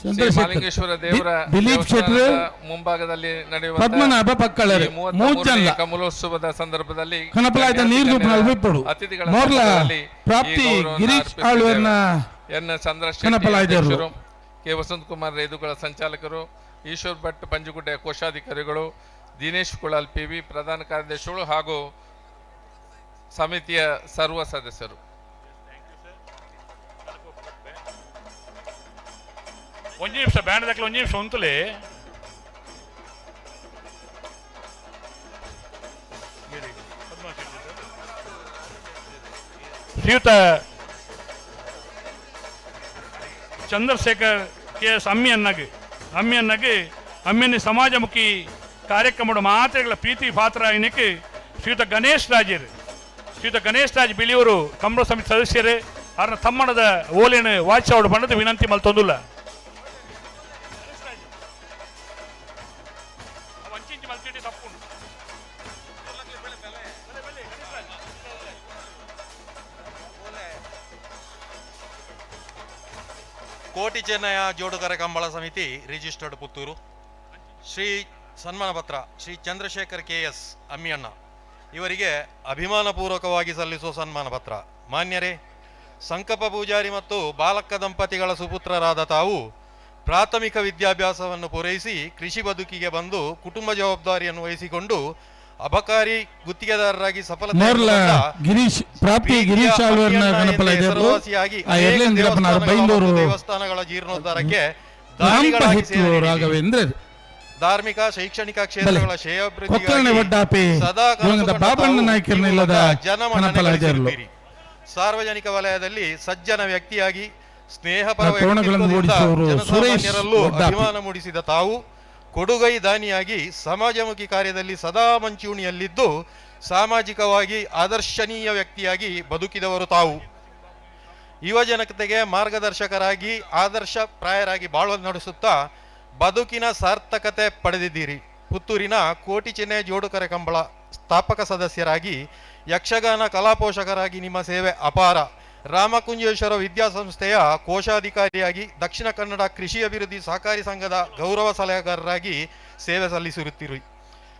ಚಂದ್ರಶೇಖರ್, ಮಾಲಿಂಗೇಶ್ವರ ದೇವರ ದಿಲೀಪ್ ಶೆಟ್ರು, ದೇವಸ್ಥಾನದ ಮುಂಭಾಗದಲ್ಲಿ ನಡೆಯುವಂತ ಪದ್ಮನಾಭ ಪಕ್ಕಳರೆ, ಈ ಮೂರು 33ನೇ ಜನ. ಕಮಲೋತ್ಸವದ ಸಂದರ್ಭದಲ್ಲಿ ಕನಪಲಾಯ್ದ ಗಣ್ಯಾತಿ ನೀರ್ದೂಪನ ಗಣ್ಯರ ಅಲ್ಪಿಪ್ಪಡು. ಅತಿಥಿಗಳ ಮೋರ್ಲ ಸಮ್ಮುಖದಲ್ಲಿ ಈ ಪ್ರಾಪ್ತಿ ಗೌರವವನ್ನು ಗಿರೀಶ್ ಅರ್ಪಿಸಿದ್ದೇವೆ. ಆಳ್ವರ್ನ ಎನ್ ಚಂದ್ರಶೆಟ್ಟಿ ಕನಪಲಾಯ್ದರು. ಅಧ್ಯಕ್ಷರು, ಕೆ ವಸಂತ್ ಕುಮಾರ್ ರೈದುಗಳ ಸಂಚಾಲಕರು, ಈಶ್ವರ್ ಭಟ್ ಪಂಜುಗುಡ್ಡೆಯ ಕೋಶಾಧಿಕಾರಿಗಳು, ದಿನೇಶ್ ಕುಳಾಲ್ ಪಿವಿ ಪ್ರಧಾನ ಕಾರ್ಯದರ್ಶಿಗಳು ಹಾಗೂ ಸಮಿತಿಯ ಸರ್ವ ಸದಸ್ಯರು. ಒಂಜಿ ನಿಮಿಷ ಬ್ಯಾಂಡ್ ದಾಖಲೆ ಒಂಜಿ ನಿಮಿಷ ಉಂತುಲೆ. ಶ್ರೀಯುತ ಚಂದ್ರಶೇಖರ್ ಕೆ ಎಸ್ ಅಮ್ಮಿಯನ್ನಾಗಿ ಅಮ್ಮಿಯನ್ನಾಗಿ ಅಮ್ಮಿಯನ್ನಿ ಸಮಾಜಮುಖಿ ಕಾರ್ಯಕ್ರಮದ ಮಾತ್ರೆಗಳ ಪ್ರೀತಿ ಪಾತ್ರ ಏನಕ್ಕೆ ಶ್ರೀಯುತ ಗಣೇಶ್ ರಾಜರು, ಶ್ರೀಯುತ ಗಣೇಶ್ ರಾಜ್ ಬಿಳಿಯವರು ಕಂಬಳ ಸಮಿತಿ ಸದಸ್ಯರೇ ಅವರ ತಮ್ಮಣದ ಓಲೇನು ವಾಚ ಬಣ್ಣದ ವಿನಂತಿ ಮಲ್ತೊಂದುಲ್ಲ. ಕೋಟಿ ಚೆನ್ನಯ ಜೋಡುಗರ ಕಂಬಳ ಸಮಿತಿ ರಿಜಿಸ್ಟರ್ಡ್ ಪುತ್ತೂರು. ಶ್ರೀ ಸನ್ಮಾನ ಪತ್ರ ಶ್ರೀ ಚಂದ್ರಶೇಖರ್ ಕೆ ಎಸ್ ಅಮ್ಮಿಯಣ್ಣ ಇವರಿಗೆ ಅಭಿಮಾನಪೂರ್ವಕವಾಗಿ ಸಲ್ಲಿಸುವ ಸನ್ಮಾನ ಪತ್ರ. ಮಾನ್ಯರೇ, ಸಂಕಪ್ಪ ಪೂಜಾರಿ ಮತ್ತು ಬಾಲಕ್ಕ ದಂಪತಿಗಳ ಸುಪುತ್ರರಾದ ತಾವು ಪ್ರಾಥಮಿಕ ವಿದ್ಯಾಭ್ಯಾಸವನ್ನು ಪೂರೈಸಿ ಕೃಷಿ ಬದುಕಿಗೆ ಬಂದು ಕುಟುಂಬ ಜವಾಬ್ದಾರಿಯನ್ನು ವಹಿಸಿಕೊಂಡು ಅಬಕಾರಿ ಗುತ್ತಿಗೆದಾರರಾಗಿ ಸಫಲತೆ ಮೋರ್ಲ ಗಿರೀಶ್ ಪ್ರಾಪ್ತಿ ಗಿರೀಶ್ ಆಳ್ವರ್ನ ಕನಪಲಾಯ್ದರು. ಹೆಸರುವಾಸಿಯಾಗಿ ಆ ಎರ್ಲೆನ್ ಗಿಡಪ್ಪನವರು ಬೈಂದೂರು ದೇವಸ್ಥಾನಗಳ ಜೀರ್ಣೋದ್ಧಾರಕ್ಕೆ ರಾಂಪ ದಾನಿಗಳಾಗಿ ಹಿತ್ಲು ಸೇವೆ ನೀಡಿದ್ದೀರಿ. ರಾಘವೇಂದ್ರ. ಧಾರ್ಮಿಕ ಶೈಕ್ಷಣಿಕ ಕ್ಷೇತ್ರಗಳ ಕೊಕ್ಕರ್ಣೆ ವಡ್ಡಾಪಿ ಶ್ರೇಯಾಭಿವೃದ್ಧಿಗಾಗಿ ಸದಾ ಕನಸು ದಿವಂಗತ ಕಂಡ ಬಾಬಣ್ಣ ತಾವು ನಾಯ್ಕರ್ನ ಈ ಇಲ್ಲದ ಮೂಲಕ ಜನಮನ್ನಣೆ ಕನಪಲಾಯ್ದರು. ಗಳಿಸಿರುತ್ತೀರಿ. ಸಾರ್ವಜನಿಕ ವಲಯದಲ್ಲಿ ಸಜ್ಜನ ವ್ಯಕ್ತಿಯಾಗಿ ಸ್ನೇಹಪರ ಆ ತೋರಣಗಳನ್ನು ವ್ಯಕ್ತಿತ್ವದಿಂದ ಓಡಿಸುವವರು ಸುರೇಶ್ ಜನಸಾಮಾನ್ಯರಲ್ಲೂ ವಡ್ಡಾಪಿ. ಅಭಿಮಾನ ಮೂಡಿಸಿದ ತಾವು ಕೊಡುಗೈ ದಾನಿಯಾಗಿ ಸಮಾಜಮುಖಿ ಕಾರ್ಯದಲ್ಲಿ ಸದಾ ಮುಂಚೂಣಿಯಲ್ಲಿದ್ದು ಸಾಮಾಜಿಕವಾಗಿ ಆದರ್ಶನೀಯ ವ್ಯಕ್ತಿಯಾಗಿ ಬದುಕಿದವರು ತಾವು. ಯುವಜನತೆಗೆ ಮಾರ್ಗದರ್ಶಕರಾಗಿ ಆದರ್ಶ ಪ್ರಾಯರಾಗಿ ಬಾಳು ನಡೆಸುತ್ತಾ ಬದುಕಿನ ಸಾರ್ಥಕತೆ ಪಡೆದಿದ್ದೀರಿ. ಪುತ್ತೂರಿನ ಕೋಟಿ ಚೆನ್ನೈ ಜೋಡುಕರೆ ಕಂಬಳ ಸ್ಥಾಪಕ ಸದಸ್ಯರಾಗಿ ಯಕ್ಷಗಾನ ಕಲಾಪೋಷಕರಾಗಿ ನಿಮ್ಮ ಸೇವೆ ಅಪಾರ. ರಾಮಕುಂಜೇಶ್ವರ ವಿದ್ಯಾಸಂಸ್ಥೆಯ ಕೋಶಾಧಿಕಾರಿಯಾಗಿ ದಕ್ಷಿಣ ಕನ್ನಡ ಕೃಷಿ ಅಭಿವೃದ್ಧಿ ಸಹಕಾರಿ ಸಂಘದ ಗೌರವ ಸಲಹೆಗಾರರಾಗಿ ಸೇವೆ ಸಲ್ಲಿಸುತ್ತೀರಿ.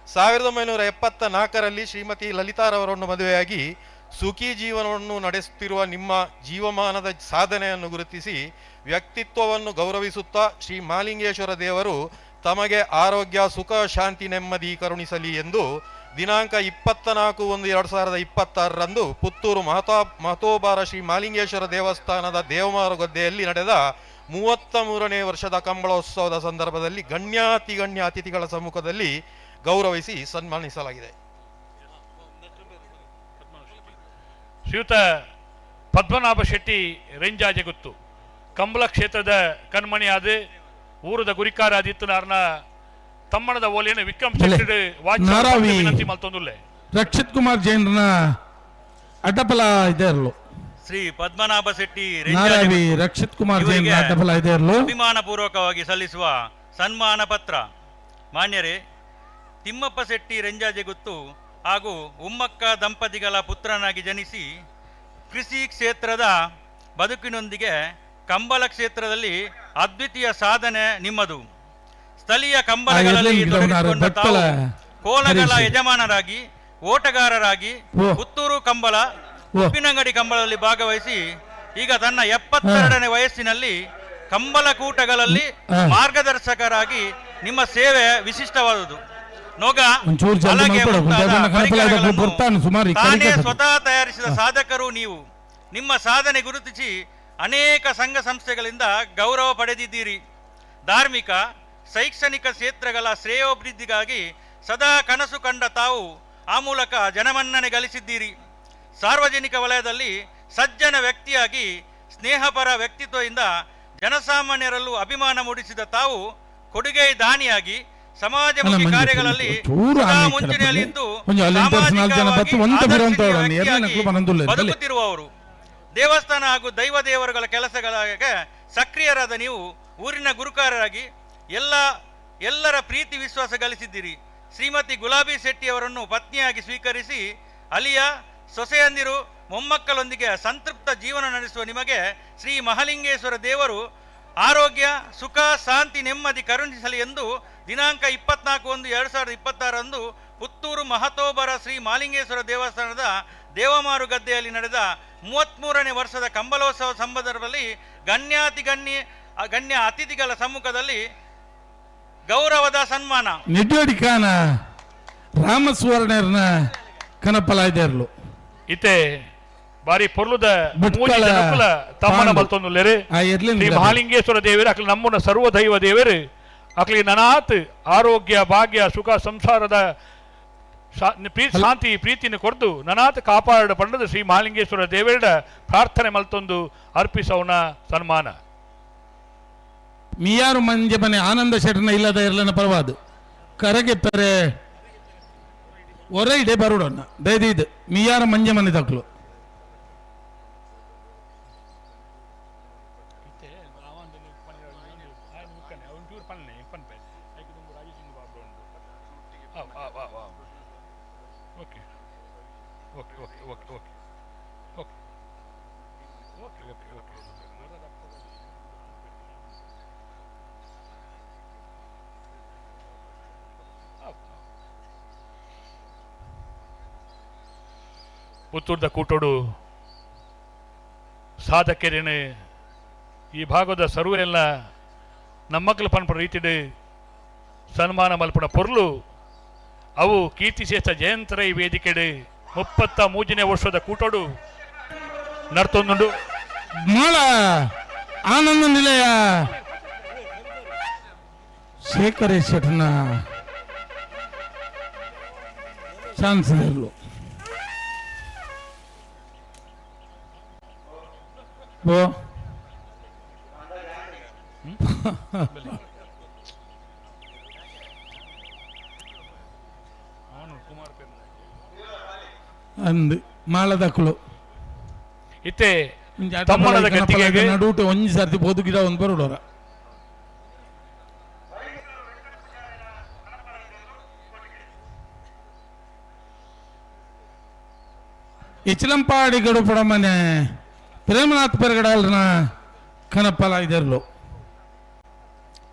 1974ರಲ್ಲಿ ಶ್ರೀಮತಿ ಲಲಿತಾರವರನ್ನು ಮದುವೆಯಾಗಿ ಸುಖಿ ಜೀವನವನ್ನು ನಡೆಸುತ್ತಿರುವ ನಿಮ್ಮ ಜೀವಮಾನದ ಸಾಧನೆಯನ್ನು ಗುರುತಿಸಿ ವ್ಯಕ್ತಿತ್ವವನ್ನು ಗೌರವಿಸುತ್ತಾ ಶ್ರೀ ಮಾಲಿಂಗೇಶ್ವರ ದೇವರು ತಮಗೆ ಆರೋಗ್ಯ, ಸುಖ, ಶಾಂತಿ, ನೆಮ್ಮದಿ ಕರುಣಿಸಲಿ ಎಂದು ದಿನಾಂಕ 24-1-2026ರಂದು ಪುತ್ತೂರು ಮಹತೋಬಾರ ಶ್ರೀ ಮಾಲಿಂಗೇಶ್ವರ ದೇವಸ್ಥಾನದ ದೇವಮಾರುಗದ್ದೆಯಲ್ಲಿ ನಡೆದ 33ನೇ ವರ್ಷದ ಕಂಬಳೋತ್ಸವದ ಸಂದರ್ಭದಲ್ಲಿ ಗಣ್ಯಾತಿಗಣ್ಯ ಅತಿಥಿಗಳ ಸಮ್ಮುಖದಲ್ಲಿ ಗೌರವಿಸಿ ಸನ್ಮಾನಿಸಲಾಗಿದೆ. ಶ್ರೀಯುತ ಪದ್ಮನಾಭ ಶೆಟ್ಟಿ ರೆಂಜಾಜೆಗುತ್ತು ಕಂಬಳ ಕ್ಷೇತ್ರದ ಕಣ್ಮಣಿಯಾದ ಊರದ ಗುರಿಕಾರ ಆದಿತ್ಯನಾರ್ನ ತಮ್ಮಣದ ಓಲಿಯನ್ನು ವಿಕ್ರಮ್ ಶೆಟ್ಟಿ ವಿನಂತಿ ಮಲ್ತೊಂದುಲ್ಲೆ. ರಕ್ಷಿತ್ ಕುಮಾರ್ ಜೈನ್ರನ ಅಡ್ಡಪಲ ಇದೆ ಇರಲು. ಶ್ರೀ ಪದ್ಮನಾಭ ಶೆಟ್ಟಿ ನಾರಾವಿ ರಕ್ಷಿತ್ ಕುಮಾರ್ ಜೈನ್ ಅಡ್ಡಪಲ ಇದೆ ಇರಲು. ಅಭಿಮಾನ ಪೂರ್ವಕವಾಗಿ ಸಲ್ಲಿಸುವ ಸನ್ಮಾನ ಪತ್ರ. ಮಾನ್ಯರೇ, ತಿಮ್ಮಪ್ಪ ಶೆಟ್ಟಿ ರೆಂಜಾಜೆಗುತ್ತು ಹಾಗೂ ಉಮ್ಮಕ್ಕ ದಂಪತಿಗಳ ಪುತ್ರನಾಗಿ ಜನಿಸಿ ಕೃಷಿ ಕ್ಷೇತ್ರದ ಬದುಕಿನೊಂದಿಗೆ ಕಂಬಳ ಕ್ಷೇತ್ರದಲ್ಲಿ ಅದ್ವಿತೀಯ ಸಾಧನೆ ನಿಮ್ಮದು. ಸ್ಥಳೀಯ ಕಂಬಳಗಳಲ್ಲಿ ತೊಡಗಿಸಿಕೊಂಡ ತಾವು ಕೋಲಗಳ ಯಜಮಾನರಾಗಿ, ಓಟಗಾರರಾಗಿ ಪುತ್ತೂರು ಕಂಬಳ, ಉಪ್ಪಿನಂಗಡಿ ಕಂಬಳದಲ್ಲಿ ಭಾಗವಹಿಸಿ ಈಗ ತನ್ನ 72ನೇ ವಯಸ್ಸಿನಲ್ಲಿ ಕಂಬಳಕೂಟಗಳಲ್ಲಿ ಮಾರ್ಗದರ್ಶಕರಾಗಿ ನಿಮ್ಮ ಸೇವೆ ವಿಶಿಷ್ಟವಾದುದು. ನೊಗ ತಾನೇ ಸ್ವತಃ ತಯಾರಿಸಿದ ಸಾಧಕರು ನೀವು. ನಿಮ್ಮ ಸಾಧನೆ ಗುರುತಿಸಿ ಅನೇಕ ಸಂಘ ಸಂಸ್ಥೆಗಳಿಂದ ಗೌರವ ಪಡೆದಿದ್ದೀರಿ. ಧಾರ್ಮಿಕ, ಶೈಕ್ಷಣಿಕ ಕ್ಷೇತ್ರಗಳ ಶ್ರೇಯೋಭಿವೃದ್ಧಿಗಾಗಿ ಸದಾ ಕನಸು ಕಂಡ ತಾವು ಆ ಮೂಲಕ ಜನಮನ್ನಣೆ ಗಳಿಸಿದ್ದೀರಿ. ಸಾರ್ವಜನಿಕ ವಲಯದಲ್ಲಿ ಸಜ್ಜನ ವ್ಯಕ್ತಿಯಾಗಿ ಸ್ನೇಹಪರ ವ್ಯಕ್ತಿತ್ವದಿಂದ ಜನಸಾಮಾನ್ಯರಲ್ಲೂ ಅಭಿಮಾನ ಮೂಡಿಸಿದ ತಾವು ಕೊಡುಗೆ ದಾನಿಯಾಗಿ ಸಮಾಜಮುಖಿ ಕಾರ್ಯಗಳಲ್ಲಿ ಸದಾ ಮುಂಚೂಣಿಯಲ್ಲಿದ್ದು ಬದುಕುತ್ತಿರುವವರು. ದೇವಸ್ಥಾನ ಹಾಗೂ ದೈವ ದೇವರುಗಳ ಕೆಲಸಗಳಿಗೆ ಸಕ್ರಿಯರಾದ ನೀವು ಊರಿನ ಗುರುಕಾರರಾಗಿ ಎಲ್ಲರ ಪ್ರೀತಿ ವಿಶ್ವಾಸ ಗಳಿಸಿದ್ದೀರಿ. ಶ್ರೀಮತಿ ಗುಲಾಬಿ ಶೆಟ್ಟಿಯವರನ್ನು ಪತ್ನಿಯಾಗಿ ಸ್ವೀಕರಿಸಿ ಅಲಿಯ ಸೊಸೆಯಂದಿರು ಮೊಮ್ಮಕ್ಕಳೊಂದಿಗೆ ಸಂತೃಪ್ತ ಜೀವನ ನಡೆಸುವ ನಿಮಗೆ ಶ್ರೀ ಮಹಾಲಿಂಗೇಶ್ವರ ದೇವರು ಆರೋಗ್ಯ, ಸುಖ, ಶಾಂತಿ, ನೆಮ್ಮದಿ ಕರುಣಿಸಲಿ ಎಂದು ದಿನಾಂಕ 24-1-2026 ಪುತ್ತೂರು ಮಹತೋಬರ ಶ್ರೀ ಮಾಲಿಂಗೇಶ್ವರ ದೇವಸ್ಥಾನದ ದೇವಮಾರು ಗದ್ದೆಯಲ್ಲಿ ನಡೆದ 33ನೇ ವರ್ಷದ ಕಂಬಳೋತ್ಸವ ಸಂದರ್ಭದಲ್ಲಿ ಗಣ್ಯ ಅತಿಥಿಗಳ ಸಮ್ಮುಖದಲ್ಲಿ ಗೌರವದ ಸನ್ಮಾನ. ನಿಡ್ಯೋಡಿಕಾನ ರಾಮಸುವರ್ಣರ್ನ ಕನಪಲಾಯ್ದೇರ್ಲು. ಇತ್ತೆ ಬಾರಿ ಪೊರ್ಲುದ ತಮ್ಮನ ಬಲ್ತೊಂದುಲ್ಲೇರು ಶ್ರೀ ಮಹಾಲಿಂಗೇಶ್ವರ ದೇವರು ಅಕ್ಲಿ ನಮ್ಮನ್ನ ಸರ್ವದೈವ ದೇವರು ಅಕ್ಲಿ ನನಾತ್ ಆರೋಗ್ಯ, ಭಾಗ್ಯ, ಸುಖ, ಸಂಸಾರದ ಶಾಂತಿ ಪ್ರೀತಿನ ಕೊರ್ದು ನನಾತ್ ಕಾಪಾಡ ಪಂಡದ ಶ್ರೀ ಮಹಾಲಿಂಗೇಶ್ವರ ದೇವರ ಪ್ರಾರ್ಥನೆ ಮಲ್ತೊಂದು ಅರ್ಪಿಸವನ ಸನ್ಮಾನ. ಮಿಯಾರು ಮಂಜೆ ಮನೆ ಆನಂದ ಶೆಟ್ಟನ ಇಲ್ಲದ ಇರಲನ ಪರವಾದು ಕರಗೆ ಪೆರೆ ಒರ ಇಡೆ ಬರುಡನ್ನ ದಯದೀದ್ ಮಿಯಾರು ಮಂಜೆ ಮನೆ ತಕ್ಲು. ಪುತ್ತೂರ್ದ ಕೂಟೋಡು ಸಾಧಕರೇನೆ ಈ ಭಾಗದ ಸರ್ವರೆಲ್ಲ ನಮ್ಮಕ್ಕಳು ಪನ್ಪುನ ರೀತಿಡ್ ಸನ್ಮಾನ ಮಲ್ಪುನ ಪೊರ್ಲು ಅವು ಕೀರ್ತಿಶೇಷ ಜಯಂತರೈ ವೇದಿಕೆಡ್ 33ನೇ ವರ್ಷದ ಕೂಟೋಡು ನರ್ತೊಂದುಂಡು. ಮಾಳ ಆನಂದ ನಿಲಯ ಶೇಖರ ಶೆಟ್ಟನ ಚಾನ್ಸ್ ಇರಲು. ಓ ಅಂದು ಮಾಳದಕ್ಕಳು ಇತ್ತೆ ತಮ್ಮನದ ಗತಿಗೆ ನಡುಟು ಒಂಜಿ ಸರ್ತಿ ಬೋದು ಗಿಡ ಒಂದು ಬರುಡೋರ. ಇಚ್ಲಂಪಾಡಿ ಗಡುಪಡಮನೆ ಪ್ರೇಮನಾಥ್ ಪೆರಗಡಾಲ್ನ ಕನಪ್ಪಲ ಇದರ್ಲು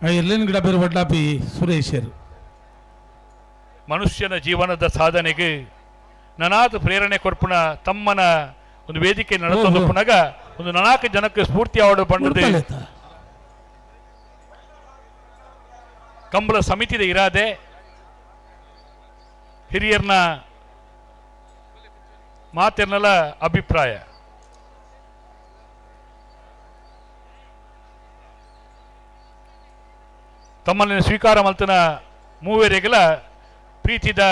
ಆ ಎರ್ಲಿನ ಗಿಡ ಬೇರು ವಡ್ಡಾಪಿ ಸುರೇಶರು. ಮನುಷ್ಯನ ಜೀವನದ ಸಾಧನೆಗೆ ನನಾದ ಪ್ರೇರಣೆ ಕೊರ್ಪುಣ ತಮ್ಮನ ಒಂದು ವೇದಿಕೆ ನಡೆಸೋದು ಪುನಗ ಒಂದು ನಾಲ್ಕು ಜನಕ್ಕೆ ಸ್ಫೂರ್ತಿ ಆವಡು ಬಂದದೆ. ಕಂಬಳ ಸಮಿತಿದ ಇರಾದೆ ಹಿರಿಯರ್ನ ಮಾತಿರ್ನಲ್ಲ ಅಭಿಪ್ರಾಯ. ತಮ್ಮನ್ನು ಸ್ವೀಕಾರ ಮಲ್ತನ ಮೂವೇರಿಗೆಲ್ಲ ಪ್ರೀತಿದ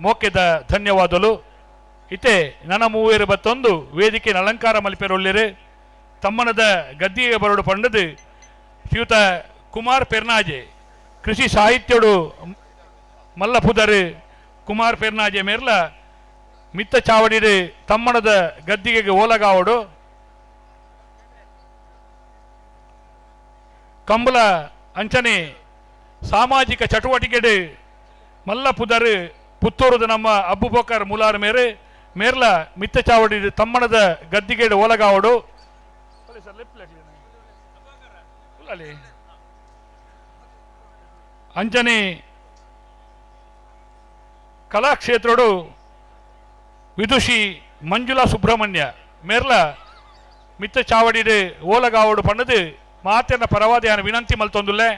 ಮೋಕೆದ ಧನ್ಯವಾದಲು. ಇತ್ತೆ ನನ್ನ ಮೂವೇರು ಬತ್ತೊಂದು ವೇದಿಕೆ ಅಲಂಕಾರ ಮಲ್ಪೆರೊಳ್ಳಿರು ತಮ್ಮನದ ಗದ್ದಿಗೆ ಬರೋಡು ಪಂಡದು ಶ್ರೀಯುತ ಕುಮಾರ್ ಪೆರ್ನಾಜೆ ಕೃಷಿ ಸಾಹಿತ್ಯಡು ಮಲ್ಲ ಪುದರು ಕುಮಾರ್ ಪೆರ್ನಾಜೆ ಮೇರ್ಲ ಮಿತ್ತ ಚಾವಡಿಡು ತಮ್ಮನದ ಗದ್ದಿಗೆಗೆ ಓಲಗಾವಡು. ಕಂಬಳ ಅಂಚನೆ ಸಾಮಾಜಿಕ ಚಟುವಟಿಕೆಡು ಮಲ್ಲ ಪುದರು ಪುತ್ತೂರುದ ನಮ್ಮ ಅಬ್ಬು ಬೋಕರ್ ಮುಲಾರ್ ಮೇರೆ ಮೇರ್ಲ ಮಿತ್ತ ಚಾವಡಿ ತಮ್ಮನದ ಗದ್ದಿಗೆಡು ಓಲಗಾವಡು. ಅಂಚನೆ ಕಲಾಕ್ಷೇತ್ರಡು ವಿದುಷಿ ಮಂಜುಳಾ ಸುಬ್ರಹ್ಮಣ್ಯ ಮೇರ್ಲ ಮಿತ್ತ ಚಾವಡಿಡು ಓಲಗಾವಡು ಪಣ್ಣದು ಮಾತೆನ ಪರವಾದ ವಿನಂತಿ ಮಲ್ತೊಂದುಲ್ಲೆ.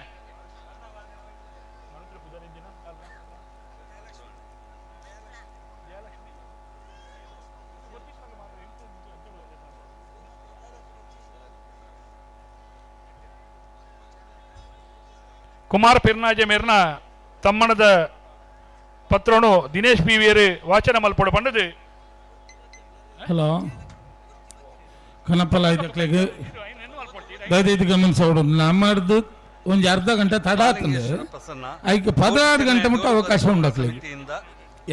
ಕುಮಾರ್ ಪಿರ್ನಾಜೆ ಮೇರ್ನ ತಮ್ಮನದ ಪತ್ರೋನು ದಿನೇಶ್ ಪಿ ವಿಯರು ವಾಚನ ಮಲ್ಪೊಡು ಪಂಡದು. ಹಲೋ ಕನಪಲ ಇದಕ್ಲೆಗ್ ದಯದೈದು ಗಮನಿಸೋಡು ನಮ್ಮದು ಒಂದು ಅರ್ಧ ಗಂಟೆ ತಡ ಆತಂದು ಐಕ್ 16 ಗಂಟೆ ಮುಟ್ಟ ಅವಕಾಶ ಉಂಡಕ್ಲಿಗೆ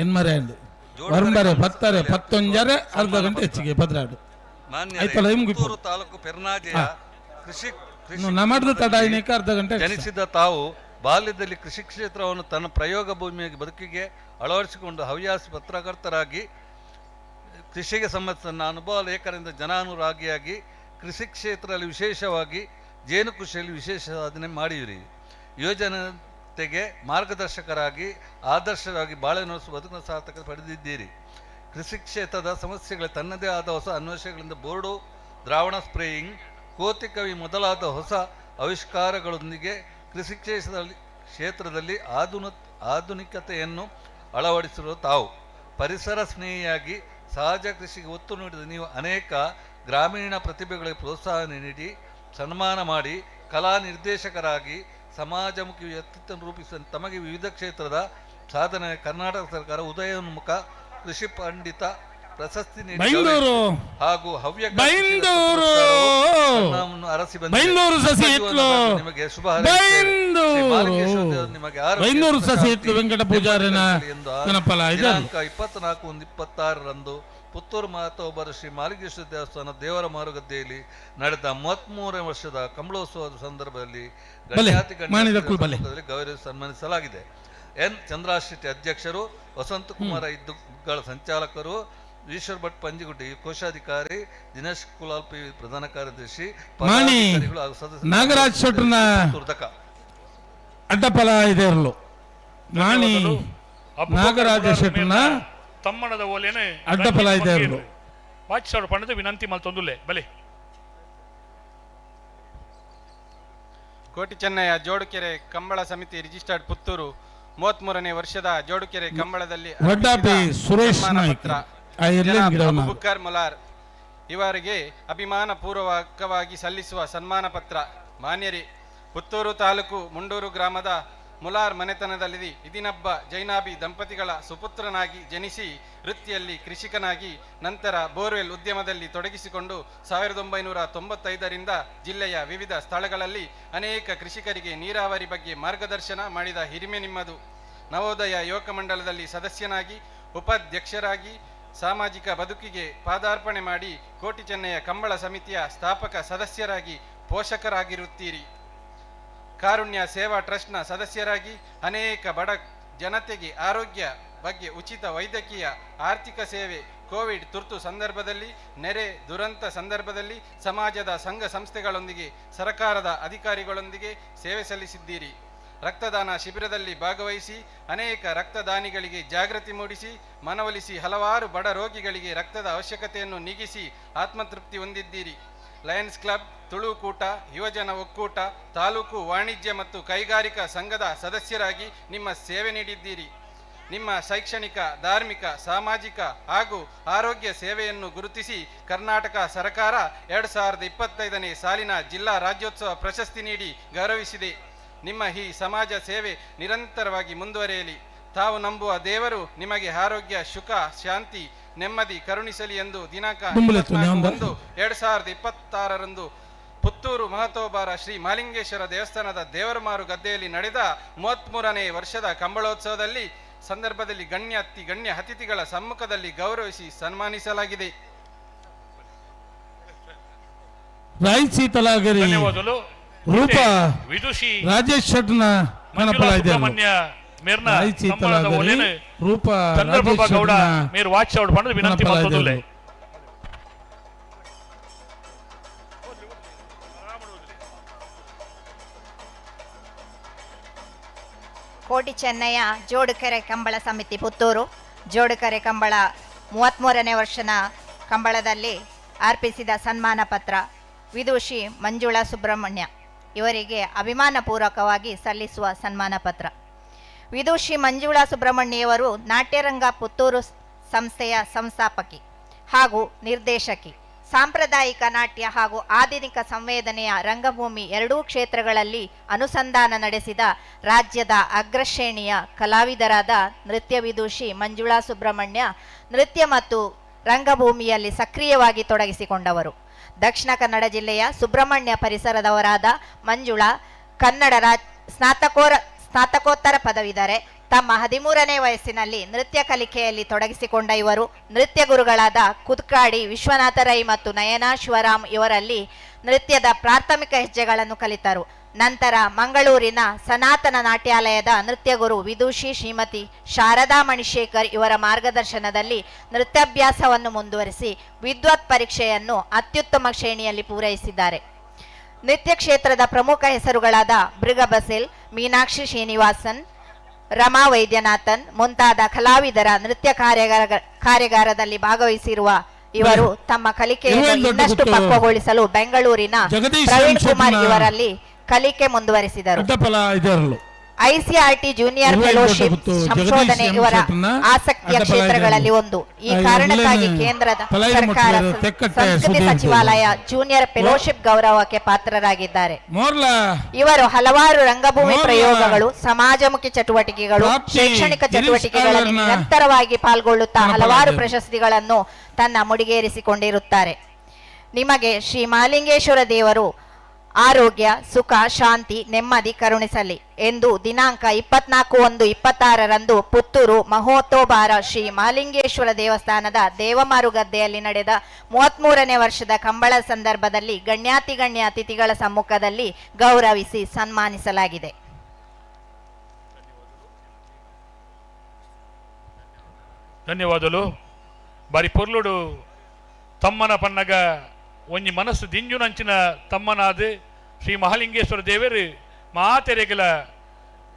ಎನ್ಮರೆ ಅಂದು ವರ್ಂಬರೆ ಪತ್ತಾರೆ ಪತ್ತೊಂಜರೆ ಅರ್ಧ ಗಂಟೆ ಹೆಚ್ಚಿಗೆ 16 ಆಯ್ತಲ್ಲ ನಿಮ್ಗೆ ತಾಲೂಕು ಪೆರ್ನಾಜೆಯ ಕೃಷಿ ನಮ್ಮದು ತಡ ಐನಕ್ಕೆ ಅರ್ಧ ಗಂಟೆ ಜನಿಸಿದ ತಾವು ಬಾಲ್ಯದಲ್ಲಿ ಕೃಷಿ ಕ್ಷೇತ್ರವನ್ನು ತನ್ನ ಪ್ರಯೋಗ ಭೂಮಿಯ ಬದುಕಿಗೆ ಅಳವಡಿಸಿಕೊಂಡು ಹವ್ಯಾಸಿ ಪತ್ರಕರ್ತರಾಗಿ ಕೃಷಿಗೆ ಸಂಬಂಧಿಸಿದ ಅನುಭವ ಲೇಖನದಿಂದ ಜನಾನುರಾಗಿಯಾಗಿ ಕೃಷಿ ಕ್ಷೇತ್ರದಲ್ಲಿ ವಿಶೇಷವಾಗಿ ಜೇನು ಕೃಷಿಯಲ್ಲಿ ವಿಶೇಷ ಸಾಧನೆ ಮಾಡಿರಿ. ಯುವಜನತೆಗೆ ಮಾರ್ಗದರ್ಶಕರಾಗಿ ಆದರ್ಶರಾಗಿ ಬಾಳೆ ನಡೆಸುವ ಬದುಕಿನ ಸಾರ್ಥಕ ಪಡೆದಿದ್ದೀರಿ. ಕೃಷಿ ಕ್ಷೇತ್ರದ ಸಮಸ್ಯೆಗಳ ತನ್ನದೇ ಆದ ಹೊಸ ಅನ್ವೇಷಣೆಗಳಿಂದ ಬೋರ್ಡು ದ್ರಾವಣ ಸ್ಪ್ರೇಯಿಂಗ್ ಕೋತಿಕವಿ ಮೊದಲಾದ ಹೊಸ ಆವಿಷ್ಕಾರಗಳೊಂದಿಗೆ ಕೃಷಿ ಕ್ಷೇತ್ರದಲ್ಲಿ ಆಧುನಿಕತೆಯನ್ನು ಅಳವಡಿಸಿರುವ ತಾವು ಪರಿಸರ ಸ್ನೇಹಿಯಾಗಿ ಸಹಜ ಕೃಷಿಗೆ ಒತ್ತು ನೀಡಿದ ನೀವು ಅನೇಕ ಗ್ರಾಮೀಣ ಪ್ರತಿಭೆಗಳಿಗೆ ಪ್ರೋತ್ಸಾಹ ನೀಡಿ ಸನ್ಮಾನ ಮಾಡಿ ಕಲಾ ನಿರ್ದೇಶಕರಾಗಿ ಸಮಾಜಮುಖಿ ವ್ಯಕ್ತಿತ್ವ ರೂಪಿಸಿದ ತಮಗೆ ವಿವಿಧ ಕ್ಷೇತ್ರದ ಸಾಧನೆ ಕರ್ನಾಟಕ ಸರ್ಕಾರ ಉದಯೋನ್ಮುಖ ಕೃಷಿ ಪಂಡಿತ ಪ್ರಶಸ್ತಿ ನೀಡಿ ಹಾಗೂ ಹವ್ಯಕ ಅರಸಿ ನಿಮಗೆ ಶುಭ ನಿಮಗೆ ವೆಂಕಟ ಪೂಜಾರಿನ ದಿನಾಂಕ 24/1/26 ಪುತ್ತೂರು ಮಹತೋಬರ ಶ್ರೀ ಮಾಲಿಗೇಶ್ವರ ದೇವಸ್ಥಾನ ದೇವರ ಮಾರುಗದ್ದೆಯಲ್ಲಿ ನಡೆದ 33 ವರ್ಷದ ಕಂಬಳೋತ್ಸವದ ಸಂದರ್ಭದಲ್ಲಿ ಗಣ್ಯಾತಿ ಗಣ್ಯರಲ್ಲಿ ಗೌರವ ಸನ್ಮಾನಿಸಲಾಗಿದೆ. ಎನ್ ಚಂದ್ರಾಶೆಟ್ಟಿ ಅಧ್ಯಕ್ಷರು, ವಸಂತ ಕುಮಾರ ಇದ್ದುಗಳ ಸಂಚಾಲಕರು, ಈಶ್ವರ್ ಭಟ್ ಪಂಜಿಗುಡ್ಡಿ ಕೋಶಾಧಿಕಾರಿ, ದಿನೇಶ್ ಕುಲಾಲ್ ಪಿ ಪ್ರಧಾನ ಕಾರ್ಯದರ್ಶಿ, ಪದಾಧಿಕಾರಿಗಳು ನಾಗರಾಜ್ ಶೆಟ್ಟರ್ನ ಅಡ್ಡಪಲ ಇದೆ ಇರಲು ನಾಣಿ ನಾಗರಾಜ ಶೆಟ್ಟರ್ನ ತಮ್ಮನದ ಓಲೇನೆ ಅಡ್ಡಪಲ ಇದೆ ಇರಲು ವಾಚಿಸೋಡು ಪಣದ ವಿನಂತಿ ಮಲ್ತೊಂದುಲ್ಲೆ ಬಲೆ. ಕೋಟಿ ಚೆನ್ನಯ್ಯ ಜೋಡುಕೆರೆ ಕಂಬಳ ಸಮಿತಿ ರಿಜಿಸ್ಟರ್ಡ್ ಪುತ್ತೂರು 33ನೇ ವರ್ಷದ ಜೋಡುಕೆರೆ ಕಂಬಳದಲ್ಲಿ ಸುರೇಶ್ ನಾಯ್ಕ ಬುಕ್ಕರ್ ಮುಲಾರ್ ಇವರಿಗೆ ಅಭಿಮಾನ ಪೂರ್ವಕವಾಗಿ ಸಲ್ಲಿಸುವ ಸನ್ಮಾನ ಪತ್ರ. ಮಾನ್ಯರೇ, ಪುತ್ತೂರು ತಾಲೂಕು ಮುಂಡೂರು ಗ್ರಾಮದ ಮುಲಾರ್ ಮನೆತನದಲ್ಲಿ ಇದಿನಬ್ಬ ಜೈನಾಬಿ ದಂಪತಿಗಳ ಸುಪುತ್ರನಾಗಿ ಜನಿಸಿ ವೃತ್ತಿಯಲ್ಲಿ ಕೃಷಿಕನಾಗಿ ನಂತರ ಬೋರ್ವೆಲ್ ಉದ್ಯಮದಲ್ಲಿ ತೊಡಗಿಸಿಕೊಂಡು 1995ರಿಂದ ಜಿಲ್ಲೆಯ ವಿವಿಧ ಸ್ಥಳಗಳಲ್ಲಿ ಅನೇಕ ಕೃಷಿಕರಿಗೆ ನೀರಾವರಿ ಬಗ್ಗೆ ಮಾರ್ಗದರ್ಶನ ಮಾಡಿದ ಹಿರಿಮೆ ನಿಮ್ಮದು. ನವೋದಯ ಯುವಕ ಮಂಡಲದಲ್ಲಿ ಸದಸ್ಯನಾಗಿ ಉಪಾಧ್ಯಕ್ಷರಾಗಿ ಸಾಮಾಜಿಕ ಬದುಕಿಗೆ ಪಾದಾರ್ಪಣೆ ಮಾಡಿ ಕೋಟಿ ಚೆನ್ನಯ್ಯ ಕಂಬಳ ಸಮಿತಿಯ ಸ್ಥಾಪಕ ಸದಸ್ಯರಾಗಿ ಪೋಷಕರಾಗಿರುತ್ತೀರಿ. ಕಾರುಣ್ಯ ಸೇವಾ ಟ್ರಸ್ಟ್ನ ಸದಸ್ಯರಾಗಿ ಅನೇಕ ಬಡ ಜನತೆಗೆ ಆರೋಗ್ಯ ಬಗ್ಗೆ ಉಚಿತ ವೈದ್ಯಕೀಯ ಆರ್ಥಿಕ ಸೇವೆ Covid ತುರ್ತು ಸಂದರ್ಭದಲ್ಲಿ, ನೆರೆ ದುರಂತ ಸಂದರ್ಭದಲ್ಲಿ ಸಮಾಜದ ಸಂಘ ಸಂಸ್ಥೆಗಳೊಂದಿಗೆ, ಸರ್ಕಾರದ ಅಧಿಕಾರಿಗಳೊಂದಿಗೆ ಸೇವೆ ಸಲ್ಲಿಸಿದ್ದೀರಿ. ರಕ್ತದಾನ ಶಿಬಿರದಲ್ಲಿ ಭಾಗವಹಿಸಿ ಅನೇಕ ರಕ್ತದಾನಿಗಳಿಗೆ ಜಾಗೃತಿ ಮೂಡಿಸಿ, ಮನವೊಲಿಸಿ ಹಲವಾರು ಬಡ ರೋಗಿಗಳಿಗೆ ರಕ್ತದ ಅವಶ್ಯಕತೆಯನ್ನು ನೀಗಿಸಿ ಆತ್ಮತೃಪ್ತಿ ಹೊಂದಿದ್ದೀರಿ. ಲಯನ್ಸ್ ಕ್ಲಬ್, ತುಳುಕೂಟ, ಯುವಜನ ಒಕ್ಕೂಟ, ತಾಲೂಕು ವಾಣಿಜ್ಯ ಮತ್ತು ಕೈಗಾರಿಕಾ ಸಂಘದ ಸದಸ್ಯರಾಗಿ ನಿಮ್ಮ ಸೇವೆ ನೀಡಿದ್ದೀರಿ. ನಿಮ್ಮ ಶೈಕ್ಷಣಿಕ, ಧಾರ್ಮಿಕ, ಸಾಮಾಜಿಕ ಹಾಗೂ ಆರೋಗ್ಯ ಸೇವೆಯನ್ನು ಗುರುತಿಸಿ ಕರ್ನಾಟಕ ಸರ್ಕಾರ 2025ನೇ ಸಾಲಿನ ಜಿಲ್ಲಾ ರಾಜ್ಯೋತ್ಸವ ಪ್ರಶಸ್ತಿ ನೀಡಿ ಗೌರವಿಸಿದೆ. ನಿಮ್ಮ ಈ ಸಮಾಜ ಸೇವೆ ನಿರಂತರವಾಗಿ ಮುಂದುವರಿಯಲಿ. ತಾವು ನಂಬುವ ದೇವರು ನಿಮಗೆ ಆರೋಗ್ಯ, ಸುಖ, ಶಾಂತಿ, ನೆಮ್ಮದಿ ಕರುಣಿಸಲಿ ಎಂದು ದಿನಾಂಕ 24/1/2026 ಪುತ್ತೂರು ಮಹತೋಬಾರ ಶ್ರೀ ಮಾಲಿಂಗೇಶ್ವರ ದೇವಸ್ಥಾನದ ದೇವರಮಾರು ಗದ್ದೆಯಲ್ಲಿ ನಡೆದ 33ನೇ ವರ್ಷದ ಕಂಬಳೋತ್ಸವದಲ್ಲಿ ಸಂದರ್ಭದಲ್ಲಿ ಗಣ್ಯ ಅತಿ ಗಣ್ಯ ಅತಿಥಿಗಳ ಸಮ್ಮುಖದಲ್ಲಿ ಗೌರವಿಸಿ ಸನ್ಮಾನಿಸಲಾಗಿದೆ. ರೂಪ ರಾಜೇಶ್ ಶೆಟ್ನ ರೂಪ ಚಂದ್ರಪ್ರಭಾ ಗೌಡ ಮೇರ್ ವಾಚ್ ಔಟ್ ಪಂಡದು ವಿನಂತಿ ಮಲ್ತೊಂದುಲ್ಲೆ. ಕೋಟಿ ಚೆನ್ನಯ್ಯ ಜೋಡುಕೆರೆ ಕಂಬಳ ಸಮಿತಿ ಪುತ್ತೂರು ಜೋಡುಕೆರೆ ಕಂಬಳ 33ನೇ ವರ್ಷದ ಕಂಬಳದಲ್ಲಿ ಅರ್ಪಿಸಿದ ಸನ್ಮಾನ ಪತ್ರ ವಿದುಷಿ ಮಂಜುಳಾ ಸುಬ್ರಹ್ಮಣ್ಯ ಇವರಿಗೆ ಅಭಿಮಾನಪೂರ್ವಕವಾಗಿ ಸಲ್ಲಿಸುವ ಸನ್ಮಾನ ಪತ್ರ. ವಿದುಷಿ ಮಂಜುಳಾ ಸುಬ್ರಹ್ಮಣ್ಯವರು ನಾಟ್ಯರಂಗ ಪುತ್ತೂರು ಸಂಸ್ಥೆಯ ಸಂಸ್ಥಾಪಕಿ ಹಾಗೂ ನಿರ್ದೇಶಕಿ. ಸಾಂಪ್ರದಾಯಿಕ ನಾಟ್ಯ ಹಾಗೂ ಆಧುನಿಕ ಸಂವೇದನೆಯ ರಂಗಭೂಮಿ ಎರಡೂ ಕ್ಷೇತ್ರಗಳಲ್ಲಿ ಅನುಸಂಧಾನ ನಡೆಸಿದ ರಾಜ್ಯದ ಅಗ್ರಶ್ರೇಣಿಯ ಕಲಾವಿದರಾದ ನೃತ್ಯ ವಿದುಷಿ ಮಂಜುಳಾ ಸುಬ್ರಹ್ಮಣ್ಯ ನೃತ್ಯ ಮತ್ತು ರಂಗಭೂಮಿಯಲ್ಲಿ ಸಕ್ರಿಯವಾಗಿ ತೊಡಗಿಸಿಕೊಂಡವರು. ದಕ್ಷಿಣ ಕನ್ನಡ ಜಿಲ್ಲೆಯ ಸುಬ್ರಹ್ಮಣ್ಯ ಪರಿಸರದವರಾದ ಮಂಜುಳಾ ಕನ್ನಡ ಸ್ನಾತಕೋತ್ತರ ಪದವೀಧರೆ. ತಮ್ಮ 13ನೇ ವಯಸ್ಸಿನಲ್ಲಿ ನೃತ್ಯ ಕಲಿಕೆಯಲ್ಲಿ ತೊಡಗಿಸಿಕೊಂಡ ಇವರು ನೃತ್ಯ ಗುರುಗಳಾದ ಕುದ್ಕಾಡಿ ವಿಶ್ವನಾಥ ರೈ ಮತ್ತು ನಯನಾ ಶಿವರಾಮ್ ಇವರಲ್ಲಿ ನೃತ್ಯದ ಪ್ರಾಥಮಿಕ ಹೆಜ್ಜೆಗಳನ್ನು ಕಲಿತರು. ನಂತರ ಮಂಗಳೂರಿನ ಸನಾತನ ನಾಟ್ಯಾಲಯದ ನೃತ್ಯ ಗುರು ವಿದುಷಿ ಶ್ರೀಮತಿ ಶಾರದಾ ಮಣಿಶೇಖರ್ ಇವರ ಮಾರ್ಗದರ್ಶನದಲ್ಲಿ ನೃತ್ಯಾಭ್ಯಾಸವನ್ನು ಮುಂದುವರಿಸಿ ವಿದ್ವತ್ ಪರೀಕ್ಷೆಯನ್ನು ಅತ್ಯುತ್ತಮ ಶ್ರೇಣಿಯಲ್ಲಿ ಪೂರೈಸಿದ್ದಾರೆ. ನೃತ್ಯ ಕ್ಷೇತ್ರದ ಪ್ರಮುಖ ಹೆಸರುಗಳಾದ ಮೃಗ ಬಸಿಲ್, ಮೀನಾಕ್ಷಿ ಶ್ರೀನಿವಾಸನ್, ರಮಾ ವೈದ್ಯನಾಥನ್ ಮುಂತಾದ ಕಲಾವಿದರ ನೃತ್ಯ ಕಾರ್ಯಾಗಾರದಲ್ಲಿ ಭಾಗವಹಿಸಿರುವ ಇವರು ತಮ್ಮ ಕಲಿಕೆಯನ್ನು ಇನ್ನಷ್ಟು ಪಕ್ವಗೊಳಿಸಲು ಬೆಂಗಳೂರಿನ ಪ್ರವೀಣ್ ಕುಮಾರ್ ಇವರಲ್ಲಿ ಕಲಿಕೆ ಮುಂದುವರಿಸಿದರು. ICRT junior fellowship ಸಂಶೋಧನೆ ಇವರ ಆಸಕ್ತಿಯ ಕ್ಷೇತ್ರಗಳಲ್ಲಿ ಒಂದು. ಈ ಕಾರಣಕ್ಕಾಗಿ ಕೇಂದ್ರದ ಸರ್ಕಾರ ಸಂಸ್ಕೃತಿ ಸಚಿವಾಲಯ ಜೂನಿಯರ್ ಫೆಲೋಶಿಪ್ ಗೌರವಕ್ಕೆ ಪಾತ್ರರಾಗಿದ್ದಾರೆ. ಇವರು ಹಲವಾರು ರಂಗಭೂಮಿ ಪ್ರಯೋಗಗಳು, ಸಮಾಜಮುಖಿ ಚಟುವಟಿಕೆಗಳು, ಶೈಕ್ಷಣಿಕ ಚಟುವಟಿಕೆಗಳಲ್ಲಿ ನಿರಂತರವಾಗಿ ಪಾಲ್ಗೊಳ್ಳುತ್ತಾ ಹಲವಾರು ಪ್ರಶಸ್ತಿಗಳನ್ನು ತನ್ನ ಮುಡಿಗೇರಿಸಿಕೊಂಡಿರುತ್ತಾರೆ. ನಿಮಗೆ ಶ್ರೀ ಮಹಾಲಿಂಗೇಶ್ವರ ದೇವರು ಆರೋಗ್ಯ, ಸುಖ, ಶಾಂತಿ, ನೆಮ್ಮದಿ ಕರುಣಿಸಲಿ ಎಂದು ದಿನಾಂಕ 24/1/26 ಪುತ್ತೂರು ಮಹೋತ್ತೋಬಾರ ಶ್ರೀ ಮಹಾಲಿಂಗೇಶ್ವರ ದೇವಸ್ಥಾನದ ದೇವಮಾರುಗದ್ದೆಯಲ್ಲಿ ನಡೆದ 33ನೇ ವರ್ಷದ ಕಂಬಳ ಸಂದರ್ಭದಲ್ಲಿ ಗಣ್ಯಾತಿಗಣ್ಯ ಅತಿಥಿಗಳ ಸಮ್ಮುಖದಲ್ಲಿ ಗೌರವಿಸಿ ಸನ್ಮಾನಿಸಲಾಗಿದೆ. ಧನ್ಯವಾದಗಳು. ಬಾರಿ ಪೊರ್ಲುಡು ತಮ್ಮನ ಪನ್ನಗ ಒಂಜಿ ಮನಸ್ಸು ದಿಂಜುನಂಚಿನ ತಮ್ಮನಾದ ಶ್ರೀ ಮಹಾಲಿಂಗೇಶ್ವರ ದೇವರು ಮಾತೆರೆಗಲ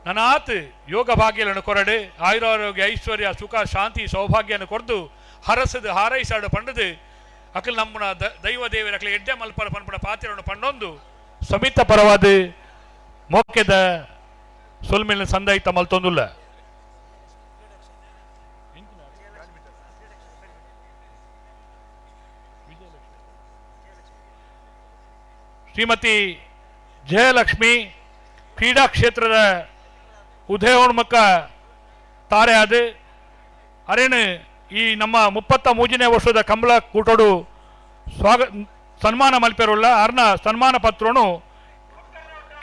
ನನಾತ್ ಯೋಗ ಭಾಗ್ಯలను ಕೊರಡು ಆಯುರಾರೋಗ್ಯ ಐಶ್ವರ್ಯ ಸುಖ ಶಾಂತಿ ಸೌಭಾಗ್ಯನ ಕೊರ್ದು ಹರಸದು ಹಾರೈಸಾಡು ಪಂಡದು ಅಕಲ್ ನಮ್ಮನ ದೈವ ದೇವರ ಅಕಲ ಎಡ್ಡೆ ಮಲ್ಪರ ಪನ್ಪಡ ಪಾತಿರನ್ನು ಪಂಡೊಂದು ಸಮಿತ ಪರವಾದ ಮೋಕ್ಯದ ಸೊಲ್ಮೇಲಿನ ಸಂದಾಯಿತ ಮಲ್ತೊಂದುಲ್ಲ. ಶ್ರೀಮತಿ ಜಯಲಕ್ಷ್ಮಿ ಕ್ರೀಡಾ ಕ್ಷೇತ್ರದ ಉದಯೋನ್ಮುಖ ತಾರೆ ಅದು ಅರೇನು ಈ ನಮ್ಮ 33ನೇ ವರ್ಷದ ಕಂಬಳ ಕೂಟೋಡು ಸನ್ಮಾನ ಮಲ್ಪೆರುಳ್ಳ ಅರ್ನ ಸನ್ಮಾನ ಪತ್ರನು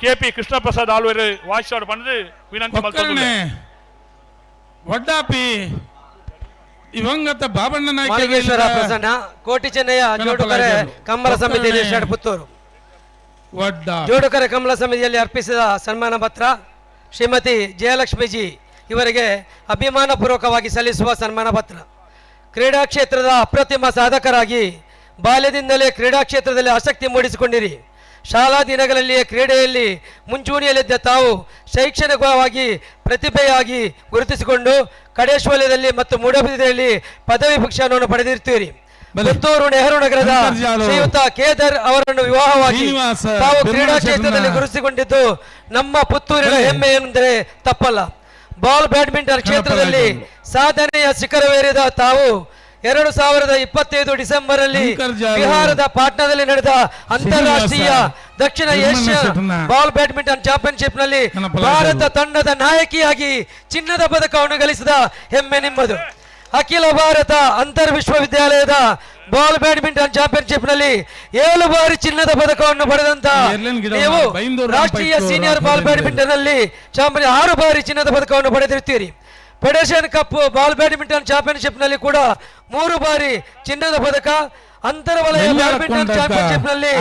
ಕೆ ಪಿ ಕೃಷ್ಣಪ್ರಸಾದ್ ಆಳ್ವೇರು ವಾಚಿಸಾಡು ಪಂಡದು ವಿನಂತಿ ಮಲ್ತೊಂದುಲ್ಲೆ. ವಡ್ಡಾಪಿ ದಿವಂಗತ ಬಾಬಣ್ಣ ನಾಯ್ಕ ಪ್ರಸನ್ನ ಕೋಟಿ ಚೆನ್ನಯ್ಯ ಜೋಡುಕರೆ ಕಂಬಳ ಸಮಿತಿ ಪುತ್ತೂರು ಜೋಡುಕರೆ ಕಂಬಳ ಸಮಿತಿಯಲ್ಲಿ ಅರ್ಪಿಸಿದ ಸನ್ಮಾನ ಪತ್ರ ಶ್ರೀಮತಿ ಜಯಲಕ್ಷ್ಮೀಜಿ ಇವರಿಗೆ ಅಭಿಮಾನಪೂರ್ವಕವಾಗಿ ಸಲ್ಲಿಸುವ ಸನ್ಮಾನ ಪತ್ರ. ಕ್ರೀಡಾ ಕ್ಷೇತ್ರದ ಅಪ್ರತಿಮ ಸಾಧಕರಾಗಿ ಬಾಲ್ಯದಿಂದಲೇ ಕ್ರೀಡಾ ಕ್ಷೇತ್ರದಲ್ಲಿ ಆಸಕ್ತಿ ಮೂಡಿಸಿಕೊಂಡಿರಿ. ಶಾಲಾ ದಿನಗಳಲ್ಲಿಯೇ ಕ್ರೀಡೆಯಲ್ಲಿ ಮುಂಚೂಣಿಯಲ್ಲಿದ್ದ ತಾವು ಶೈಕ್ಷಣಿಕವಾಗಿ ಪ್ರತಿಭೆಯಾಗಿ ಗುರುತಿಸಿಕೊಂಡು ಕಡೇಶ್ವಲ್ಯದಲ್ಲಿ ಮತ್ತು ಮೂಡಬಿದಿರೆಯಲ್ಲಿ ಪದವಿ ಶಿಕ್ಷಣವನ್ನು ಪಡೆದಿರ್ತೀರಿ. ಪುತ್ತೂರು ನೆಹರು ನಗರದ ಶ್ರೀಯುತ ಕೇದರ್ ಅವರನ್ನು ವಿವಾಹವಾಗಿ ತಾವು ಕ್ರೀಡಾ ಕ್ಷೇತ್ರದಲ್ಲಿ ಗುರುತಿಸಿಕೊಂಡಿದ್ದು ನಮ್ಮ ಪುತ್ತೂರಿನ ಹೆಮ್ಮೆ ಎಂದರೆ ತಪ್ಪಲ್ಲ. ಬಾಲ್ ಬ್ಯಾಡ್ಮಿಂಟನ್ ಕ್ಷೇತ್ರದಲ್ಲಿ ಸಾಧನೆಯ ಶಿಖರವೇರಿದ ತಾವು 2025 ಡಿಸೆಂಬರ್ ಅಲ್ಲಿ ಬಿಹಾರದ ಪಾಟ್ನಾದಲ್ಲಿ ನಡೆದ ಅಂತಾರಾಷ್ಟ್ರೀಯ ದಕ್ಷಿಣ ಏಷ್ಯಾ ಬಾಲ್ ಬ್ಯಾಡ್ಮಿಂಟನ್ ಚಾಂಪಿಯನ್ಶಿಪ್ ನಲ್ಲಿ ಭಾರತ ತಂಡದ ನಾಯಕಿಯಾಗಿ ಚಿನ್ನದ ಪದಕವನ್ನು ಗಳಿಸಿದ ಹೆಮ್ಮೆ ನಿಮ್ಮದು. ಅಖಿಲ ಭಾರತ ಅಂತರ್ ವಿಶ್ವವಿದ್ಯಾಲಯದ ಬಾಲ್ ಬ್ಯಾಡ್ಮಿಂಟನ್ ಚಾಂಪಿಯನ್ಶಿಪ್ ನಲ್ಲಿ 7 ಬಾರಿ ಚಿನ್ನದ ಪದಕವನ್ನು ಪಡೆದಂತ ನೀವು ರಾಷ್ಟ್ರೀಯ ಸೀನಿಯರ್ ಬಾಲ್ ಬ್ಯಾಡ್ಮಿಂಟನ್ ನಲ್ಲಿ ಚಾಂಪಿಯನ್ 6 ಬಾರಿ ಚಿನ್ನದ ಪದಕವನ್ನು ಪಡೆದಿರುತ್ತೀರಿ. Federation cup ball badminton championship ನಲ್ಲಿ ಕೂಡ 3 ಬಾರಿ ಚಿನ್ನದ ಪದಕ, ಅಂತರವಲಯ ಬ್ಯಾಡ್ಮಿಂಟನ್ ಚಾಂಪಿಯನ್ಶಿಪ್ ನಲ್ಲಿ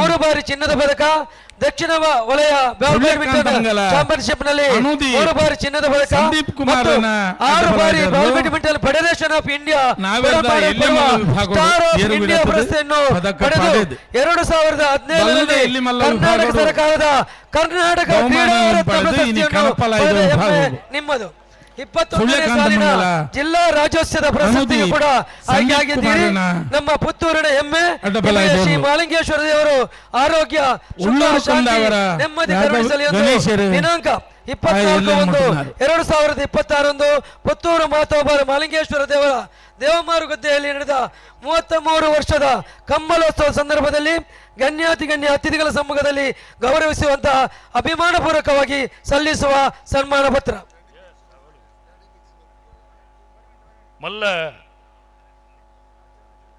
3 ಬಾರಿ ಚಿನ್ನದ ಪದಕ, ದಕ್ಷಿಣ ವಲಯ ಬ್ಯಾಡ್ಮಿಂಟನ್ ಚಾಂಪಿಯನ್ಶಿಪ್ ನಲ್ಲಿ 3 ಬಾರಿ ಚಿನ್ನದ ಪದಕ, 6 ಬಾರಿ badminton federation of India star of India ಪ್ರಶಸ್ತಿಯನ್ನು ಪಡೆದು 2017ರಲ್ಲಿ ಕರ್ನಾಟಕ ಸರ್ಕಾರದ ಕರ್ನಾಟಕ ಕ್ರೀಡಾ ರತ್ನ ಪ್ರಶಸ್ತಿಯನ್ನು ನಿಮ್ಮದು. 21ನೇ ಸಾಲಿನ ಜಿಲ್ಲಾ ರಾಜ್ಯೋತ್ಸವದ ಪ್ರಶಸ್ತಿಯು ಕೂಡ ಆಯ್ಕೆಯಾಗಿದ್ದೀರಿ. ನಮ್ಮ ಪುತ್ತೂರಿನ ಹೆಮ್ಮೆ ಶ್ರೀ ಮಾಲಿಂಗೇಶ್ವರ ದೇವರು ಆರೋಗ್ಯ ನೆಮ್ಮದಿ ಕರುಣಿಸಲಿ ಎಂದು ದಿನಾಂಕ 24/1/2026 ಪುತ್ತೂರು ಮಾತೋಬಾರ ಮಾಲಿಂಗೇಶ್ವರ ದೇವರ ದೇವಮಾರುಗದ್ದೆಯಲ್ಲಿ ನಡೆದ 33 ವರ್ಷದ ಕಂಬಳೋತ್ಸವ ಸಂದರ್ಭದಲ್ಲಿ ಗಣ್ಯಾತಿ ಗಣ್ಯ ಅತಿಥಿಗಳ ಸಮ್ಮುಖದಲ್ಲಿ ಗೌರವಿಸುವಂತಹ ಅಭಿಮಾನಪೂರ್ವಕವಾಗಿ ಸಲ್ಲಿಸುವ ಸನ್ಮಾನ ಪತ್ರ. ಮಲ್ಲ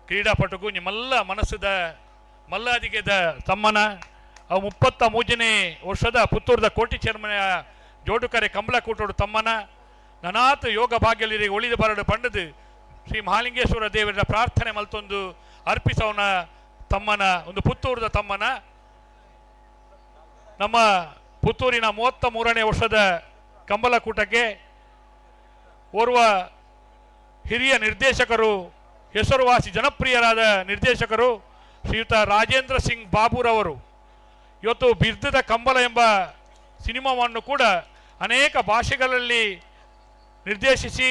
ಕ್ರೀಡಾಪಟುಗು ನಿಮ್ಮೆಲ್ಲ ಮನಸ್ಸದ ಮಲ್ಲಾದಿಗೆದ ತಮ್ಮನ ಅವು 33ನೇ ವರ್ಷದ ಪುತ್ತೂರದ ಕೋಟಿ ಚೇರ್ಮನೆಯ ಜೋಡುಕರೆ ಕಂಬಳಕೂಟೋಡು ತಮ್ಮನ ನನಾತ ಯೋಗ ಭಾಗ್ಯಲಿರಿಗೆ ಒಳಿದು ಬರಡು ಪಂಡದು ಶ್ರೀ ಮಹಾಲಿಂಗೇಶ್ವರ ದೇವರ ಪ್ರಾರ್ಥನೆ ಮಲ್ತೊಂದು ಅರ್ಪಿಸವನ ತಮ್ಮನ ಒಂದು ಪುತ್ತೂರದ ತಮ್ಮನ ನಮ್ಮ ಪುತ್ತೂರಿನ 33ನೇ ವರ್ಷದ ಕಂಬಳಕೂಟಕ್ಕೆ ಓರ್ವ ಹಿರಿಯ ನಿರ್ದೇಶಕರು, ಹೆಸರುವಾಸಿ ಜನಪ್ರಿಯರಾದ ನಿರ್ದೇಶಕರು ಶ್ರೀಯುತ ರಾಜೇಂದ್ರ ಸಿಂಗ್ ಬಾಬುರವರು ಇವತ್ತು ಬಿರ್ದದ ಕಂಬಳ ಎಂಬ ಸಿನಿಮಾವನ್ನು ಕೂಡ ಅನೇಕ ಭಾಷೆಗಳಲ್ಲಿ ನಿರ್ದೇಶಿಸಿ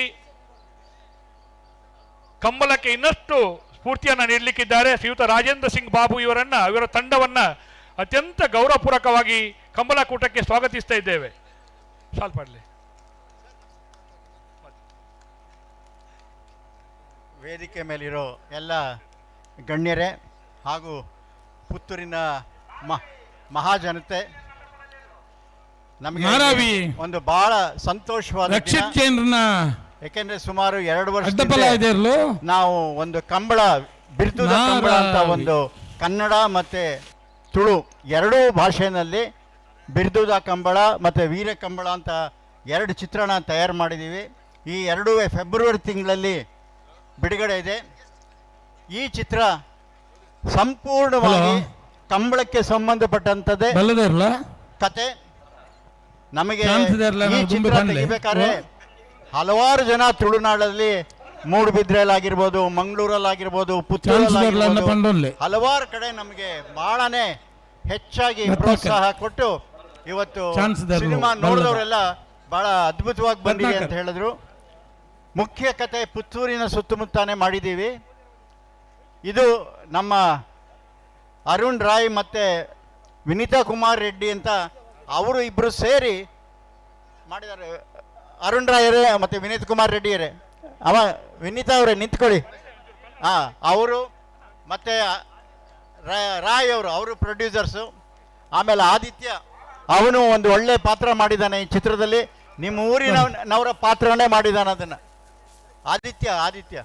ಕಂಬಳಕ್ಕೆ ಇನ್ನಷ್ಟು ಸ್ಫೂರ್ತಿಯನ್ನು ನೀಡಲಿಕ್ಕಿದ್ದಾರೆ. ಶ್ರೀಯುತ ರಾಜೇಂದ್ರ ಸಿಂಗ್ ಬಾಬು ಇವರನ್ನು, ಇವರ ತಂಡವನ್ನು ಅತ್ಯಂತ ಗೌರವಪೂರ್ವಕವಾಗಿ ಕಂಬಳಕೂಟಕ್ಕೆ ಸ್ವಾಗತಿಸ್ತಾ ಇದ್ದೇವೆ. ಶಾಲ್ ಪಡ್ಲಿ. ವೇದಿಕೆ ಮೇಲಿರೋ ಎಲ್ಲ ಗಣ್ಯರೇ ಹಾಗೂ ಪುತ್ತೂರಿನ ಮಹಾಜನತೆ, ನಮಗೆ ಒಂದು ಬಹಳ ಸಂತೋಷವಾದ ದಿನ. ಯಾಕೆಂದ್ರೆ ಸುಮಾರು 2 ವರ್ಷ ನಾವು ಒಂದು ಕಂಬಳ, ಬಿರುದುದ ಕಂಬಳ ಅಂತ ಒಂದು ಕನ್ನಡ ಮತ್ತೆ ತುಳು ಎರಡೂ ಭಾಷೆಯಲ್ಲಿ ಬಿರುದುದ ಕಂಬಳ ಮತ್ತೆ ವೀರ ಕಂಬಳ ಅಂತ 2 ಚಿತ್ರಣ ತಯಾರು ಮಾಡಿದ್ದೀವಿ. ಈ 2 ಫೆಬ್ರವರಿ ತಿಂಗಳಲ್ಲಿ ಬಿಡುಗಡೆ ಇದೆ. ಈ ಚಿತ್ರ ಸಂಪೂರ್ಣವಾಗಿ ಕಂಬಳಕ್ಕೆ ಸಂಬಂಧಪಟ್ಟಂಥದ್ದೇ ಕತೆ. ನಮಗೆ ಈ ಚಿತ್ರ ತೆಗಿಬೇಕಾದ್ರೆ ಹಲವಾರು ಜನ ತುಳುನಾಡಲ್ಲಿ, ಮೂಡುಬಿದ್ರೆಯಲ್ಲಾಗಿರ್ಬೋದು, ಮಂಗಳೂರಲ್ಲಾಗಿರ್ಬೋದು, ಪುತ್ತೂರಲ್ಲಾಗಿರ್ಬೋದು, ಹಲವಾರು ಕಡೆ ನಮಗೆ ಬಹಳನೇ ಹೆಚ್ಚಾಗಿ ಪ್ರೋತ್ಸಾಹ ಕೊಟ್ಟು ಇವತ್ತು ಸಿನಿಮಾ ನೋಡಿದವರೆಲ್ಲ ಬಹಳ ಅದ್ಭುತವಾಗಿ ಬಂದಿದೆ ಅಂತ ಹೇಳಿದ್ರು. ಮುಖ್ಯ ಕತೆ ಪುತ್ತೂರಿನ ಸುತ್ತಮುತ್ತಾನೆ ಮಾಡಿದ್ದೀವಿ. ಇದು ನಮ್ಮ ಅರುಣ್ ರಾಯ್ ಮತ್ತು ವಿನೀತಾ ಕುಮಾರ್ ರೆಡ್ಡಿ ಅಂತ ಅವರು ಇಬ್ಬರು ಸೇರಿ ಮಾಡಿದ್ದಾರೆ. ಅರುಣ್ ರಾಯರೇ ಮತ್ತು ವಿನೀತ್ ಕುಮಾರ್ ರೆಡ್ಡಿಯರೇ, ಅವ ವಿನೀತಾ ಅವರೇ ನಿಂತ್ಕೊಳ್ಳಿ. ಹಾಂ, ಅವರು ಮತ್ತು ರಾಯ್ ಅವರು ಪ್ರೊಡ್ಯೂಸರ್ಸು. ಆಮೇಲೆ ಆದಿತ್ಯ ಅವನು ಒಂದು ಒಳ್ಳೆ ಪಾತ್ರ ಮಾಡಿದ್ದಾನೆ ಈ ಚಿತ್ರದಲ್ಲಿ. ನಿಮ್ಮ ಊರಿನವರ ಪಾತ್ರನೇ ಮಾಡಿದ್ದಾನೆ ಅದನ್ನು. ಆದಿತ್ಯ ಆದಿತ್ಯ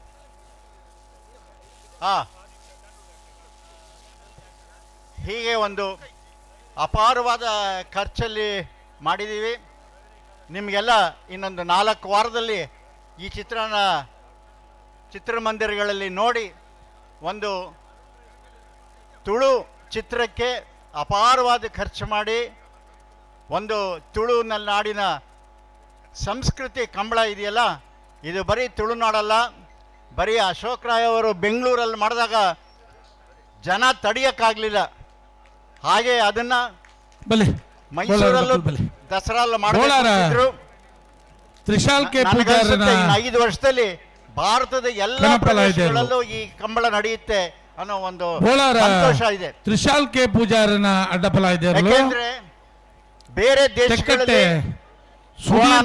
ಹಾಂ, ಹೀಗೆ ಒಂದು ಅಪಾರವಾದ ಖರ್ಚಲ್ಲಿ ಮಾಡಿದ್ದೀವಿ. ನಿಮಗೆಲ್ಲ ಇನ್ನೊಂದು 4 ವಾರದಲ್ಲಿ ಈ ಚಿತ್ರನ ಚಿತ್ರಮಂದಿರಗಳಲ್ಲಿ ನೋಡಿ ಒಂದು ತುಳು ಚಿತ್ರಕ್ಕೆ ಅಪಾರವಾದ ಖರ್ಚು ಮಾಡಿ ಒಂದು ತುಳುನಾಡಿನ ಸಂಸ್ಕೃತಿ ಕಂಬಳ ಇದೆಯಲ್ಲ, ಇದು ಬರೀ ತುಳುನಾಡಲ್ಲ, ಬರೀ ಅಶೋಕ್ ರಾಯ್ ಅವರು ಬೆಂಗಳೂರಲ್ಲಿ ಮಾಡಿದಾಗ ಜನ ತಡಿಯೋಕ್ಕಾಗಲಿಲ್ಲ. ಹಾಗೆ ಅದನ್ನು ಮೈಸೂರಲ್ಲೂ ದಸರಾ ಮಾಡಿದ್ರು. ತ್ರಿಶಾಲ್ ಕೆ ಪೂಜಾರನ 5 ವರ್ಷದಲ್ಲಿ ಭಾರತದ ಎಲ್ಲ ಪ್ರದೇಶಗಳಲ್ಲೂ ಈ ಕಂಬಳ ನಡೆಯುತ್ತೆ ಅನ್ನೋ ಒಂದು ಸಂತೋಷ ಇದೆ. ತ್ರಿಶಾಲ್ ಕೆ ಪೂಜಾರನ ಅಡ್ಡಪಲ ಇದೆ. ಯಾಕೆಂದ್ರೆ ಬೇರೆ ದೇಶಗಳಲ್ಲಿ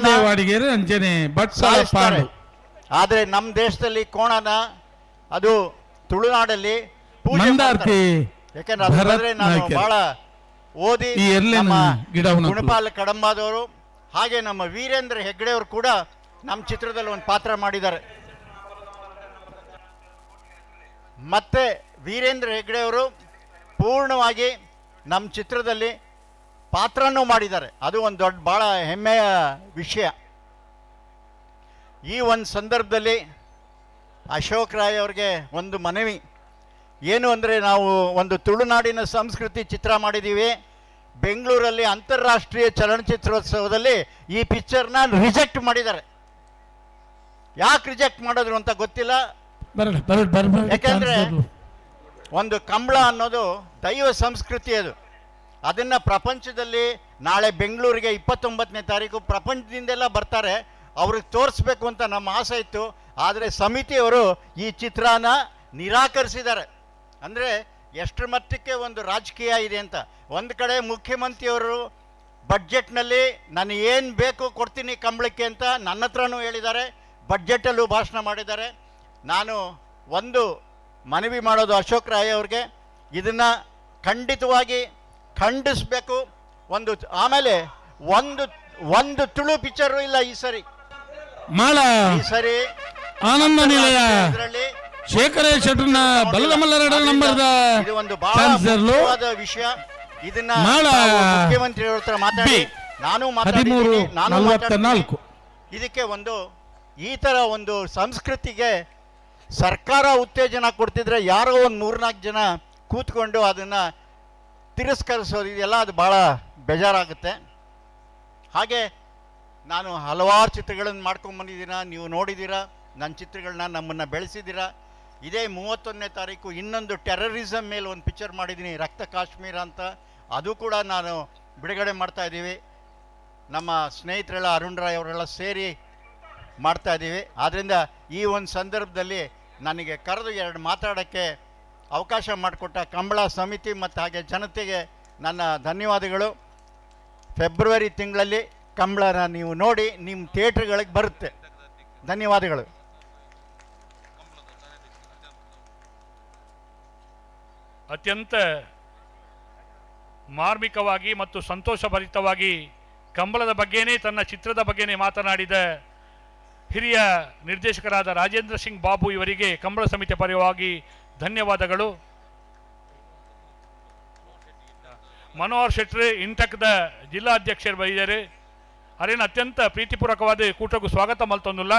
ದೇವಾಡಿಗೆರೆ ಅಂಜನೆ ಭಟ್, ಆದ್ರೆ ನಮ್ಮ ದೇಶದಲ್ಲಿ ಕೋಣನ ಅದು ತುಳುನಾಡಲ್ಲಿ ಪೂಜೆ ಮಾಡ್ತಾರೆ. ಯಾಕೆಂದ್ರೆ ನಾನು ಬಹಳ ಓದಿ ಗುಣಪಾಲ್ ಕಡಂಬಾದವರು ಹಾಗೆ ನಮ್ಮ ವೀರೇಂದ್ರ ಹೆಗ್ಡೆಯವರು ಕೂಡ ನಮ್ಮ ಚಿತ್ರದಲ್ಲಿ ಒಂದು ಪಾತ್ರ ಮಾಡಿದ್ದಾರೆ. ಮತ್ತೆ ವೀರೇಂದ್ರ ಹೆಗ್ಡೆಯವರು ಪೂರ್ಣವಾಗಿ ನಮ್ಮ ಚಿತ್ರದಲ್ಲಿ ಪಾತ್ರನೂ ಮಾಡಿದ್ದಾರೆ. ಅದು ಒಂದು ದೊಡ್ಡ ಭಾಳ ಹೆಮ್ಮೆಯ ವಿಷಯ. ಈ ಒಂದು ಸಂದರ್ಭದಲ್ಲಿ ಅಶೋಕ್ ರಾಯ್ ಅವ್ರಿಗೆ ಒಂದು ಮನವಿ ಏನು ಅಂದರೆ, ನಾವು ಒಂದು ತುಳುನಾಡಿನ ಸಂಸ್ಕೃತಿ ಚಿತ್ರ ಮಾಡಿದ್ದೀವಿ. ಬೆಂಗಳೂರಲ್ಲಿ ಅಂತಾರಾಷ್ಟ್ರೀಯ ಚಲನಚಿತ್ರೋತ್ಸವದಲ್ಲಿ ಈ ಪಿಕ್ಚರ್ನ ರಿಜೆಕ್ಟ್ ಮಾಡಿದ್ದಾರೆ. ಯಾಕೆ ರಿಜೆಕ್ಟ್ ಮಾಡಿದ್ರು ಅಂತ ಗೊತ್ತಿಲ್ಲ. ಯಾಕೆಂದರೆ ಒಂದು ಕಂಬಳ ಅನ್ನೋದು ದೈವ ಸಂಸ್ಕೃತಿ, ಅದು ಅದನ್ನು ಪ್ರಪಂಚದಲ್ಲಿ ನಾಳೆ ಬೆಂಗಳೂರಿಗೆ 29ನೇ ತಾರೀಕು ಪ್ರಪಂಚದಿಂದೆಲ್ಲ ಬರ್ತಾರೆ, ಅವ್ರಿಗೆ ತೋರಿಸ್ಬೇಕು ಅಂತ ನಮ್ಮ ಆಸೆ ಇತ್ತು. ಆದರೆ ಸಮಿತಿಯವರು ಈ ಚಿತ್ರನ ನಿರಾಕರಿಸಿದ್ದಾರೆ. ಅಂದರೆ ಎಷ್ಟರ ಮಟ್ಟಕ್ಕೆ ಒಂದು ರಾಜಕೀಯ ಇದೆ ಅಂತ. ಒಂದು ಕಡೆ ಮುಖ್ಯಮಂತ್ರಿಯವರು ಬಡ್ಜೆಟ್ನಲ್ಲಿ ನಾನು ಏನು ಬೇಕು ಕೊಡ್ತೀನಿ ಕಂಬಳಕ್ಕೆ ಅಂತ ನನ್ನ ಹತ್ರನೂ ಹೇಳಿದ್ದಾರೆ, ಬಡ್ಜೆಟಲ್ಲೂ ಭಾಷಣ ಮಾಡಿದ್ದಾರೆ. ನಾನು ಒಂದು ಮನವಿ ಮಾಡೋದು ಅಶೋಕ್ ರಾಯ್ ಅವ್ರಿಗೆ, ಇದನ್ನು ಖಂಡಿತವಾಗಿ ಖಂಡಿಸಬೇಕು. ಒಂದು ಆಮೇಲೆ ಒಂದು ಒಂದು ತುಳು ಪಿಕ್ಚರು ಇಲ್ಲ ಈ ಸರಿ. ಈ ಸರಿ ಆನಂದ ನಿಲಯ ಶೇಖರ ಶೆಟ್ಟರ್ನ ಬಲದ ಮಲ್ಲರಡ ನಂಬರ್ದ ಇದು ಒಂದು ಬಹಳ ಮುಖ್ಯವಾದ ವಿಷಯ. ಇದನ್ನ ಮುಖ್ಯಮಂತ್ರಿಯವರ ಹತ್ರ ಮಾತಾಡಿ ನಾನು ಮಾತಾಡಿದ್ದೀನಿ, ನಾನು ಮಾತಾಡ್ತೀನಿ. ಇದಕ್ಕೆ ಒಂದು ಈ ತರ ಒಂದು ಸಂಸ್ಕೃತಿಗೆ ಸರ್ಕಾರ ಉತ್ತೇಜನ ಕೊಡ್ತಿದ್ರೆ ಯಾರೋ ಒಂದು 3-4 ಜನ ಕೂತ್ಕೊಂಡು ಅದನ್ನು ತಿರಸ್ಕರಿಸೋದು ಇದೆಯಲ್ಲ, ಅದು ಭಾಳ ಬೇಜಾರಾಗುತ್ತೆ. ಹಾಗೆ ನಾನು ಹಲವಾರು ಚಿತ್ರಗಳನ್ನು ಮಾಡ್ಕೊಂಬಂದಿದ್ದೀರ, ನೀವು ನೋಡಿದ್ದೀರಾ ನನ್ನ ಚಿತ್ರಗಳನ್ನ, ನಮ್ಮನ್ನು ಬೆಳೆಸಿದ್ದೀರಾ. ಇದೇ 31ನೇ ತಾರೀಕು ಇನ್ನೊಂದು ಟೆರರಿಸಮ್ ಮೇಲೆ ಒಂದು ಪಿಕ್ಚರ್ ಮಾಡಿದ್ದೀನಿ, ರಕ್ತ ಕಾಶ್ಮೀರ ಅಂತ, ಅದು ಕೂಡ ನಾನು ಬಿಡುಗಡೆ ಮಾಡ್ತಾಯಿದ್ದೀವಿ. ನಮ್ಮ ಸ್ನೇಹಿತರೆಲ್ಲ ಅರುಣ್ ರಾಯ್ ಅವರೆಲ್ಲ ಸೇರಿ ಮಾಡ್ತಾಯಿದ್ದೀವಿ. ಆದ್ದರಿಂದ ಈ ಒಂದು ಸಂದರ್ಭದಲ್ಲಿ ನನಗೆ ಕರೆದು ಎರಡು ಮಾತಾಡೋಕ್ಕೆ ಅವಕಾಶ ಮಾಡಿಕೊಟ್ಟ ಕಂಬಳ ಸಮಿತಿ ಮತ್ತು ಹಾಗೆ ಜನತೆಗೆ ನನ್ನ ಧನ್ಯವಾದಗಳು. ಫೆಬ್ರವರಿ ತಿಂಗಳಲ್ಲಿ ಕಂಬಳನ ನೀವು ನೋಡಿ ನಿಮ್ಮ ಥಿಯೇಟ್ರ್ಗಳಿಗೆ ಬರುತ್ತೆ. ಧನ್ಯವಾದಗಳು. ಅತ್ಯಂತ ಮಾರ್ಮಿಕವಾಗಿ ಮತ್ತು ಸಂತೋಷಭರಿತವಾಗಿ ಕಂಬಳದ ಬಗ್ಗೆನೇ, ತನ್ನ ಚಿತ್ರದ ಬಗ್ಗೆನೇ ಮಾತನಾಡಿದ ಹಿರಿಯ ನಿರ್ದೇಶಕರಾದ ರಾಜೇಂದ್ರ ಸಿಂಗ್ ಬಾಬು ಇವರಿಗೆ ಕಂಬಳ ಸಮಿತಿ ಪರವಾಗಿ ಧನ್ಯವಾದಗಳು. ಮನೋಹರ್ ಶೆಟ್ಟಿ ಇಂಟಕ್ದ ಜಿಲ್ಲಾಧ್ಯಕ್ಷರು ಬೈದರು. ಅರೇನು ಅತ್ಯಂತ ಪ್ರೀತಿಪೂರ್ವಕವಾದ ಕೂಟಕ್ಕೂ ಸ್ವಾಗತ ಮಲ್ತೊಂದುಲ್ಲ.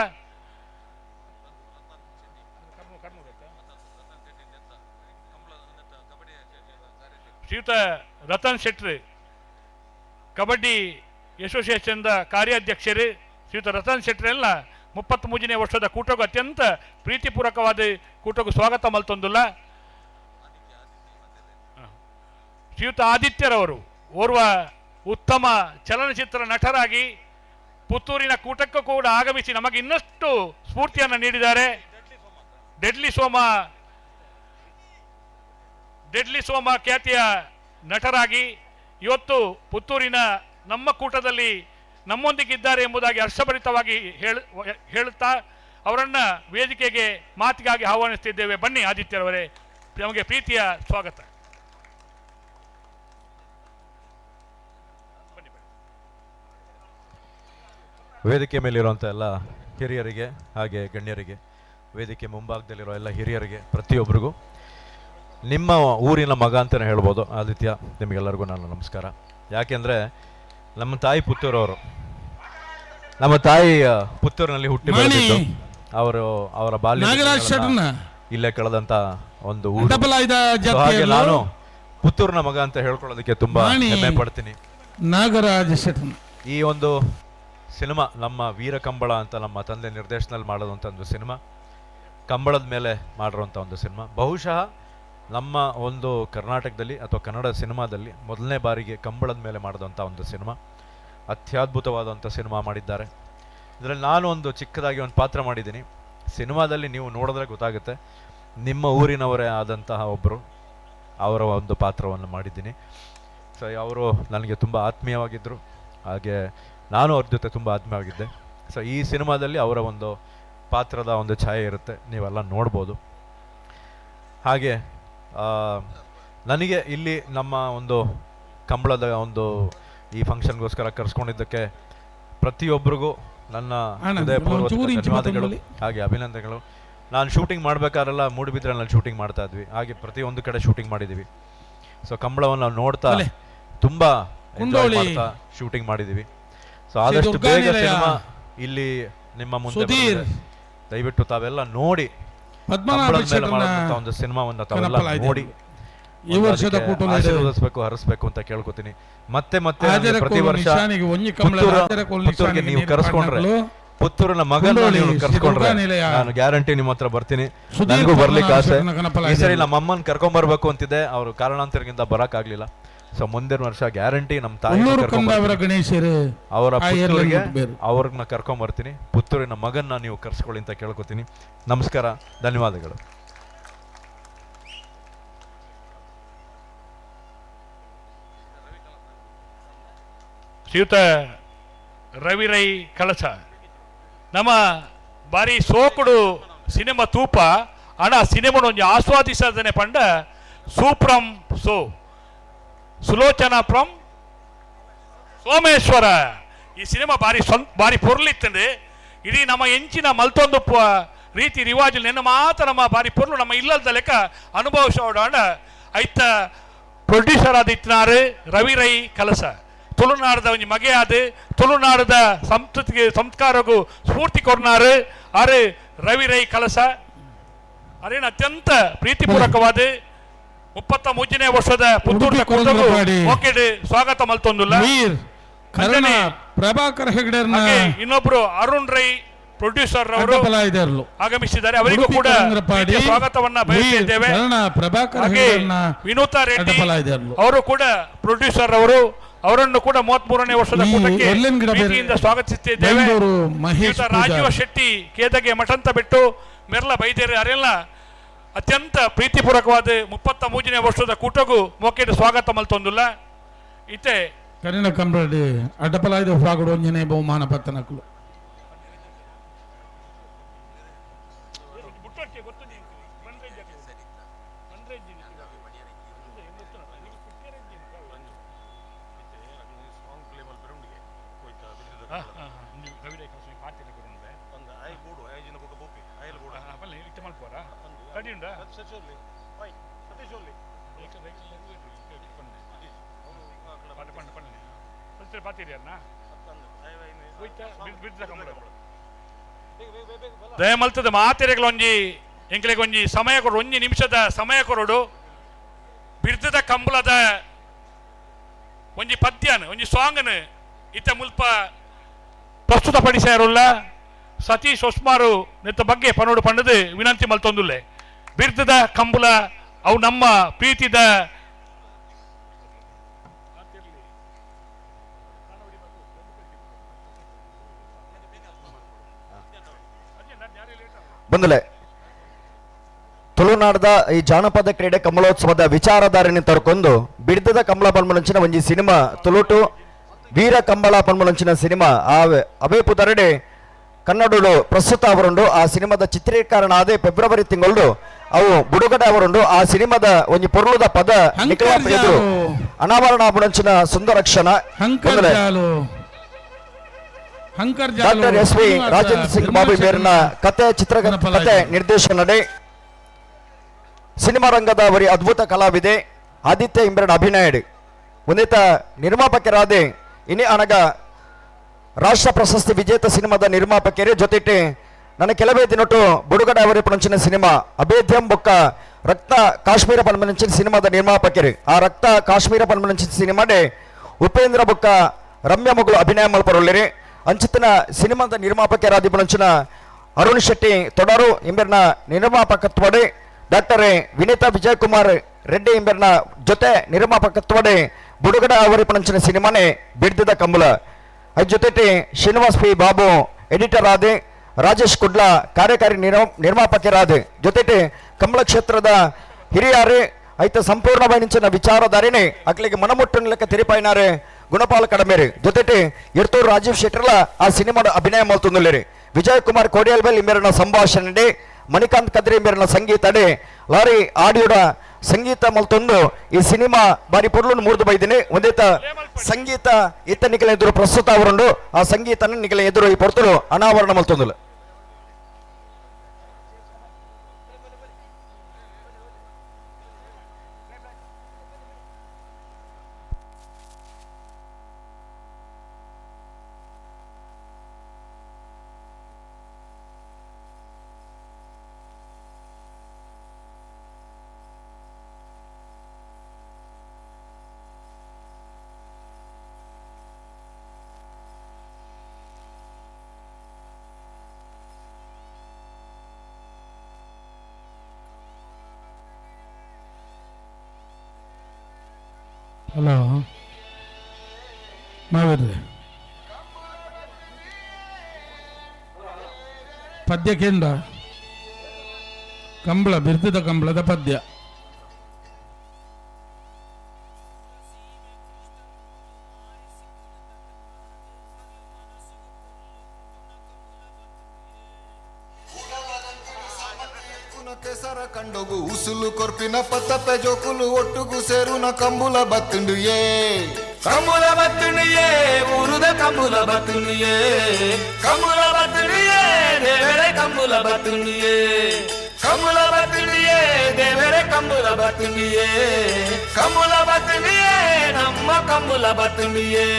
ಶ್ರೀಯುತ ರತನ್ ಶೆಟ್ಟಿ ಕಬಡ್ಡಿ ಅಸೋಸಿಯೇಷನ್ದ ಕಾರ್ಯಾಧ್ಯಕ್ಷರು ಶ್ರೀಯುತ ರತನ್ ಶೆಟ್ಟಿ ಎಲ್ಲ 33ನೇ ವರ್ಷದ ಕೂಟಕ್ಕೂ ಅತ್ಯಂತ ಪ್ರೀತಿಪೂರ್ವಕವಾದ ಕೂಟಕ್ಕೂ ಸ್ವಾಗತ ಮಲ್ತೊಂದುಲ್ಲ. ಶ್ರೀಯುತ ಆದಿತ್ಯರವರು ಓರ್ವ ಉತ್ತಮ ಚಲನಚಿತ್ರ ನಟರಾಗಿ ಪುತ್ತೂರಿನ ಕೂಟಕ್ಕೂ ಕೂಡ ಆಗಮಿಸಿ ನಮಗೆ ಇನ್ನಷ್ಟು ಸ್ಫೂರ್ತಿಯನ್ನು ನೀಡಿದ್ದಾರೆ. ಡೆಡ್ಲಿ ಸೋಮ ಖ್ಯಾತಿಯ ನಟರಾಗಿ ಇವತ್ತು ಪುತ್ತೂರಿನ ನಮ್ಮ ಕೂಟದಲ್ಲಿ ನಮ್ಮೊಂದಿಗಿದ್ದಾರೆ ಎಂಬುದಾಗಿ ಹರ್ಷಭರಿತವಾಗಿ ಹೇಳುತ್ತಾ ಅವರನ್ನು ವೇದಿಕೆಗೆ ಮಾತಿಗಾಗಿ ಆಹ್ವಾನಿಸುತ್ತಿದ್ದೇವೆ. ಬನ್ನಿ ಆದಿತ್ಯರವರೇ, ನಮಗೆ ಪ್ರೀತಿಯ ಸ್ವಾಗತ. ವೇದಿಕೆ ಮೇಲಿರುವಂಥ ಎಲ್ಲ ಹಿರಿಯರಿಗೆ ಹಾಗೆ ಗಣ್ಯರಿಗೆ, ವೇದಿಕೆ ಮುಂಭಾಗದಲ್ಲಿರೋ ಎಲ್ಲ ಹಿರಿಯರಿಗೆ, ಪ್ರತಿಯೊಬ್ಬರಿಗೂ ನಿಮ್ಮ ಊರಿನ ಮಗ ಅಂತಲೇ ಹೇಳ್ಬೋದು ಆದಿತ್ಯ, ನಿಮಗೆಲ್ಲರಿಗೂ ನಾನು ನಮಸ್ಕಾರ. ಯಾಕೆಂದರೆ ನಮ್ಮ ತಾಯಿ ಪುತ್ತೂರವರು, ನಮ್ಮ ತಾಯಿ ಪುತ್ತೂರಿನಲ್ಲಿ ಹುಟ್ಟಿ ಬೆಳೆದಿದ್ದು, ಅವರು ಅವರ ಬಾಲ್ಯ ಇಲ್ಲೇ ಕಳೆದಂತ ಒಂದು ಊರು. ಹಾಗೆ ನಾನು ಪುತ್ತೂರಿನ ಮಗ ಅಂತ ಹೇಳ್ಕೊಳ್ಳೋದಕ್ಕೆ ತುಂಬಾ ಹೆಮ್ಮೆ ಪಡ್ತೀನಿ. ನಾಗರಾಜ ಶೆಟ್ಟರ್ ಈ ಒಂದು ಸಿನಿಮಾ ನಮ್ಮ ವೀರಕಂಬಳ ಅಂತ ನಮ್ಮ ತಂದೆ ನಿರ್ದೇಶನದಲ್ಲಿ ಮಾಡೋದಂತ ಒಂದು ಸಿನಿಮಾ. ಕಂಬಳದ ಮೇಲೆ ಮಾಡಿರುವಂಥ ಒಂದು ಸಿನಿಮಾ. ಬಹುಶಃ ನಮ್ಮ ಒಂದು ಕರ್ನಾಟಕದಲ್ಲಿ ಅಥವಾ ಕನ್ನಡ ಸಿನಿಮಾದಲ್ಲಿ ಮೊದಲನೇ ಬಾರಿಗೆ ಕಂಬಳದ ಮೇಲೆ ಮಾಡಿದಂಥ ಒಂದು ಸಿನಿಮಾ, ಅತ್ಯದ್ಭುತವಾದಂಥ ಸಿನಿಮಾ ಮಾಡಿದ್ದಾರೆ. ಇದರಲ್ಲಿ ನಾನು ಒಂದು ಚಿಕ್ಕದಾಗಿ ಒಂದು ಪಾತ್ರ ಮಾಡಿದ್ದೀನಿ. ಸಿನಿಮಾದಲ್ಲಿ ನೀವು ನೋಡಿದ್ರೆ ಗೊತ್ತಾಗುತ್ತೆ, ನಿಮ್ಮ ಊರಿನವರೇ ಆದಂತಹ ಒಬ್ಬರು, ಅವರ ಒಂದು ಪಾತ್ರವನ್ನು ಮಾಡಿದ್ದೀನಿ. ಸೊ ಅವರು ನನಗೆ ತುಂಬ ಆತ್ಮೀಯವಾಗಿದ್ದರು, ಹಾಗೆ ನಾನು ಅವ್ರ ಜೊತೆ ತುಂಬ ಆತ್ಮೀಯವಾಗಿದ್ದೆ. ಸೊ ಈ ಸಿನಿಮಾದಲ್ಲಿ ಅವರ ಒಂದು ಪಾತ್ರದ ಒಂದು ಛಾಯೆ ಇರುತ್ತೆ, ನೀವೆಲ್ಲ ನೋಡ್ಬೋದು. ಹಾಗೆ ನನಗೆ ಇಲ್ಲಿ ನಮ್ಮ ಒಂದು ಕಂಬಳದ ಒಂದು ಈ ಫಂಕ್ಷನ್ಗೋಸ್ಕರ ಕರೆಸ್ಕೊಂಡಿದ್ದಕ್ಕೆ ಪ್ರತಿಯೊಬ್ಬರಿಗೂ ನನ್ನ ಹೃದಯಪೂರ್ವಕ ಧನ್ಯವಾದಗಳು, ಹಾಗೆ ಅಭಿನಂದನೆಗಳು. ನಾನು ಶೂಟಿಂಗ್ ಮಾಡಬೇಕಾರೆಲ್ಲ ಮೂಡುಬಿದ್ರಲ್ಲಿ ನಾನು ಶೂಟಿಂಗ್ ಮಾಡ್ತಾ ಇದ್ವಿ, ಹಾಗೆ ಪ್ರತಿಯೊಂದು ಕಡೆ ಶೂಟಿಂಗ್ ಮಾಡಿದ್ದೀವಿ. ಸೊ ಕಂಬಳವನ್ನು ನಾವು ನೋಡ್ತಾ ತುಂಬ ಎಂಜಾಯ್ ಮಾಡ್ತಾ ಶೂಟಿಂಗ್ ಮಾಡಿದ್ದೀವಿ. ಸೊ ಆದಷ್ಟು ಬೇಗ ಸಿನಿಮಾ ಇಲ್ಲಿ ನಿಮ್ಮ ಮುಂದೆ, ದಯವಿಟ್ಟು ತಾವೆಲ್ಲ ನೋಡಿ. ಒಂದು ಸಿನಿಮಾವನ್ನ ತಾವೆಲ್ಲ ನೋಡಿ ಆಶೀರ್ವದಿಸಬೇಕು, ಹರಿಸಬೇಕು ಅಂತ ಕೇಳ್ಕೊತೀನಿ. ಮತ್ತೆ ಮತ್ತೆ ಪ್ರತಿ ವರ್ಷ ಪುತ್ತೂರಿಗೆ ನೀವು ಕರೆಸ್ಕೊಂಡ್ರೆ, ಪುತ್ತೂರಿನ ಮಗನ ನೀವು ಕರ್ಸ್ಕೊಂಡ್ರೆ ನಾನು ಗ್ಯಾರಂಟಿ ನಿಮ್ಮ ಹತ್ರ ಬರ್ತೀನಿ. ನನಗೂ ಬರ್ಲಿಕ್ಕೆ ಆಸೆ. ಈ ಸರಿ ನಮ್ಮ ಅಮ್ಮನ್ ಕರ್ಕೊಂಡ್ ಬರ್ಬೇಕು ಅಂತಿದ್ದೆ, ಅವರು ಕಾರಣಾಂತರದಿಂದ ಬರಕ್ ಆಗ್ಲಿಲ್ಲ. ಸೊ ಮುಂದಿನ ವರ್ಷ ಗ್ಯಾರಂಟಿ ನಮ್ಮ ತಾಯಿ ಅವರ ಪುತ್ತೂರಿಗೆ ಅವ್ರನ್ನ ಕರ್ಕೊಂಡ್ ಬರ್ತೀನಿ. ಪುತ್ತೂರಿನ ಮಗನ್ನ ನೀವು ಕರ್ಸ್ಕೊಳ್ಳಿ ಅಂತ ಕೇಳ್ಕೊತೀನಿ. ನಮಸ್ಕಾರ, ಧನ್ಯವಾದಗಳು. ಶ್ರೀಯುತ ರವಿ ರೈ ಕಳಸ ನಮ್ಮ ಬಾರಿ ಸೋಕುಡು ಸಿನಿಮಾ ತೂಪ ಅಣ ಸಿನಿಮಾ ಒಂಜಿ ಆಸ್ವಾದಿಸದನೆ ಪಂಡ ಸೂಪ್ರಂ ಸೋ ಸುಲೋಚನಾ ಫ್ರಮ್ ಸೋಮೇಶ್ವರ. ಈ ಸಿನಿಮಾ ಬಾರಿ ಬಾರಿ ಪೊರ್ಲಿತ್ತಂಡು. ಇಡೀ ನಮ್ಮ ಎಂಚಿನ ಮಲ್ತೊಂದು ರೀತಿ ರಿವಾಜು ನೆನ್ನ ಮಾತ್ರ ನಮ್ಮ ಬಾರಿ ಪೊರ್ಲು ನಮ್ಮ ಇಲ್ಲದ ಲೆಕ್ಕ ಅನುಭವಿಸೋಡ ಐತ ಪ್ರೊಡ್ಯೂಸರ್ ಆದಿತ್ನಾರು ರವಿ ರೈ ಕಲಸ. ತುಳುನಾಡದ ಒಂಜಿ ಮಗೆಯಾದ ತುಳುನಾಡದ ಸಂಸ್ಕೃತಿಗೆ ಸಂಸ್ಕಾರಗೂ ಸ್ಫೂರ್ತಿ ಕೊರ್ನಾರು ಆರು ರವಿ ರೈ ಕಲಸ. ಅರೇನು ಅತ್ಯಂತ ಪ್ರೀತಿಪೂರ್ವಕವಾದ 33ನೇ ವರ್ಷದ ಪುತ್ತೂರು ಸ್ವಾಗತ ಮಲ್ತೊಂದುಲ್ಲ. ಪ್ರಭಾಕರ್ ಹೆಗಡೆ, ಇನ್ನೊಬ್ರು ಅರುಣ್ ರೈ ಪ್ರೊಡ್ಯೂಸರ್ ಅವರು ಆಗಮಿಸಿದ್ದಾರೆ, ಅವರಿಗೂ ಕೂಡ ಸ್ವಾಗತವನ್ನ ಬಯಸಿದ್ದೇವೆ. ವಿನೂತಾ ರೆಡ್ಡಿ ಅವರು ಕೂಡ ಪ್ರೊಡ್ಯೂಸರ್ ಅವರು, ಅವರನ್ನು ಕೂಡ 33ನೇ ವರ್ಷದ ಕೂಟಕ್ಕೆ ಪ್ರೀತಿಯಿಂದ ಸ್ವಾಗತಿಸುತ್ತಿದ್ದೇವೆ. ರಾಜೀವ ಶೆಟ್ಟಿ ಕೇದಗೆ ಮಠಂತ ಬಿಟ್ಟು ಮೆರ್ಲ ಬೈದೇರಿ ಅರೆಲ್ಲ ಅತ್ಯಂತ ಪ್ರೀತಿಪೂರ್ವಕವಾದ 33ನೇ ವರ್ಷದ ಕೂಟಗೂ ಮೊಕೆಟ್ ಸ್ವಾಗತ ಮಲ್ತೊಂದುಲ್ಲ. ಇತ್ತೆ ಕರಿನ ಕಂಬ್ರಡಿ ಅಡ್ಡಪಲಾಯ್ದ ಫಾಗಡು ಒಂಜನೇ ಬಹುಮಾನ ಪತ್ತನಕುಲು. ದಯಮಲ್ತದ ಮಾತೆರೆಗಳೊಂಜಿ ಎಂಕ್ಲೆಗೊಂಜಿ ಸಮಯ ಕೊಡು, ಒಂಜಿ ನಿಮಿಷದ ಸಮಯ ಕೊರಡು. ಬಿರ್ದದ ಕಂಬಳದ ಒಂಜಿ ಪದ್ಯನ ಒಂಜಿ ಸಾಂಗ್ನ ಇತ್ತ ಮುಲ್ಪ ಪ್ರಸ್ತುತಪಡಿಸಾರುಲ್ಲ ಸತೀಶ್ ಹೊಸ್ಮಾರು ನೆತ್ತ ಬಗ್ಗೆ ಪನೋಡು ಪಂಡದು ವಿನಂತಿ ಮಲ್ತೊಂದುಲ್ಲೆ. ಬಿರ್ದದ ಕಂಬಳ ಅವು ನಮ್ಮ ಪ್ರೀತಿದ ಬಂದಲೆ ತುಳುನಾಡದ ಈ ಜಾನಪದ ಕ್ರೀಡೆ ಕಂಬಳೋತ್ಸವದ ವಿಚಾರಧಾರಣೆ ತರ್ಕೊಂಡು ಬಿಡ್ದದ ಕಂಬಳ ಪನ್ಮುಲಂಚಿನ ಒಂಜಿ ಸಿನಿಮಾ ತುಳುಟು ವೀರ ಕಂಬಳ ಪನ್ಮುಲಂಚಿನ ಸಿನಿಮಾ ಅವೇ ಪುದರಡೆ ಕನ್ನಡಡು ಪ್ರಸ್ತುತ ಅವರುಂಡು. ಆ ಸಿನಿಮಾದ ಚಿತ್ರೀಕರಣ ಅದೇ ಫೆಬ್ರವರಿ ತಿಂಗಳು ಅವು ಬುಡುಗಡೆ ಅವರುಂಡು. ಆ ಸಿನಿಮಾದ ಒಂಜಿ ಪೊರ್ಲುದ ಪದ ಎದುರು ಅನಾವರಣ ಪುಣಂಚಿನ ಸುಂದರ ಕ್ಷಣ. Doctor S V Rajendra Singh Babu ಮೇರಿನ ಕತೆ ಚಿತ್ರಕಥೆ ನಿರ್ದೇಶನಡೆ ಸಿನಿಮಾ ರಂಗದ ಅವರಿ ಅದ್ಭುತ ಕಲಾವಿದೆ ಆದಿತ್ಯ ಇಂಬರನ ಅಭಿನಯಡು ಒಂದಿತ ನಿರ್ಮಾಪಕರಾದೆ ಇನಿ ಅನಗ ರಾಷ್ಟ್ರ ಪ್ರಶಸ್ತಿ ವಿಜೇತ ಸಿನಿಮಾದ ನಿರ್ಮಾಪಕರೇ ಜೊತೆಟೆ ನನ್ನ ಕೆಲವೇ ದಿನಟು ಬುಡುಗಡೆ ಅವರಿ ಪಣಂಚಿನ ಸಿನಿಮಾ ಅಭೇದ್ಯಂ ಬೊಕ್ಕ ರಕ್ತ ಕಾಶ್ಮೀರ ಪನ್ಮನಂಚಿನ ಸಿನಿಮಾದ ನಿರ್ಮಾಪಕರು. ಆ ರಕ್ತ ಕಾಶ್ಮೀರ ಪನ್ಮನಂಚಿನ ಸಿನಿಮಾಡೆ ಉಪೇಂದ್ರ ಬೊಕ್ಕ ರಮ್ಯ ಮಗಳು ಅಭಿನಯ ಮಲ್ಪರೊಳ್ಳಿರಿ. ಅಂಚಿತನ ಸಿನಿಮಾದ ನಿರ್ಮಾಪಕರಾದಿ ಪಣಂಚಿನ ಅರುಣ್ ಶೆಟ್ಟಿ ತೊಡರು ಇಂಬೆರ್ನ ನಿರ್ಮಾಪಕತ್ವಡೆ ಡಾಕ್ಟರ್ ವಿನೀತಾ ವಿಜಯಕುಮಾರ್ ರೆಡ್ಡಿ ಇಂಬೆರ್ನ ಜೊತೆ ನಿರ್ಮಾಪಕತ್ವಡೆ ಬುಡುಗಡ ಅವರಿಪಣಂಚಿನ ಸಿನಿಮಾನೆ ಬಿಡ್ದಿದ ಕಂಬಳ. ಅದ್ ಜೊತೆ ಶ್ರೀನಿವಾಸ್ ಪಿ ಬಾಬು ಎಡಿಟರ್ ಆದ, ರಾಜೇಶ್ ಕುಡ್ಲ ಕಾರ್ಯಕಾರಿ ನಿರ್ಮಾಪಕರಾದ ಜೊತೆಗೆ ಕಂಬಳ ಕ್ಷೇತ್ರದ ಹಿರಿಯಾರು ಐತ ಸಂಪೂರ್ಣವಾಯಿನ ವಿಚಾರಧಾರಿನಿ ಅಕ್ಲಿಗೆ ಮನಮುಟ್ಟು ಲೆಕ್ಕ ತಿರಿಪಾಯಿನಾರೆ ಗುಣಪಾಲ ಕಡಮೇರಿ ಜೊತೆಗೆ ಇರ್ತೂರು ರಾಜೀವ್ ಶೆಟ್ಟರ್ಲ ಆ ಸಿನಿಮಾದ ಅಭಿನಯ ಮಲ್ತುಂದುಲ್ಲೇರಿ. ವಿಜಯ್ ಕುಮಾರ್ ಕೋಡಿಯಲ್ಬೆಲ್ ಇಂಬೆರನ ಸಂಭಾಷಣೆ, ಮಣಿಕಾಂತ್ ಕದ್ರಿ ಇಂಬೆರನ ಸಂಗೀತಡೆ, ಲಾರಿ ಆಡಿಯೋಡ ಸಂಗೀತ ಮಲ್ತೊಂದು ಈ ಸಿನಿಮಾ ಬಾರಿ ಪೊರ್ಲುನು ಮೂರ್ದು ಬೈದಿನಿ. ಒಂದೇತ ಸಂಗೀತ ಇತ್ತ ನಿಕಲ ಎದುರು ಪ್ರಸ್ತುತ ಅವರುಂಡು ಆ ಸಂಗೀತನ ನಿಕಲ ಎದುರು ಈ ಪೊರ್ತುಡು ಅನಾವರಣ ಮಲ್ತೊಂದುಲ್ಲ. ಹಲೋ ಮಾವೇರ್ರೆ ಪದ್ಯ ಕೇಂದ್ರ ಕಂಬಳ ಬಿರ್ದದ ಕಂಬಳದ ಪದ್ಯ. ಕೆಸರ ಕಂಡೊಗು ಉಸುಲು ಕೊರ್ಪಿನ ಪತ್ತಪ್ಪೆ ಜೋಕುಲು ಒಟ್ಟುಗು ಸೇರುನ ಕಂಬುಲ ಬತ್ತುಂಡು ಏ ಕಂಬುಲ ಬತ್ತುಂಡು ಏ ಊರುದ ಕಂಬುಲ ಬತ್ತುಂಡು ಏ ಕಂಬುಲ ಬತ್ತುಂಡು ಏ ದೇವರೇ ಕಂಬುಲ ಬತ್ತುಂಡು ಏ ಕಂಬುಲ ಬತ್ತುಂಡು ಏ ದೇವರೇ ಕಂಬುಲ ಬತ್ತುಂಡು ಏ ಕಂಬುಲ ಬತ್ತುಂಡು ಏ ನಮ್ಮ ಕಂಬುಲ ಬತ್ತುಂಡು ಏ.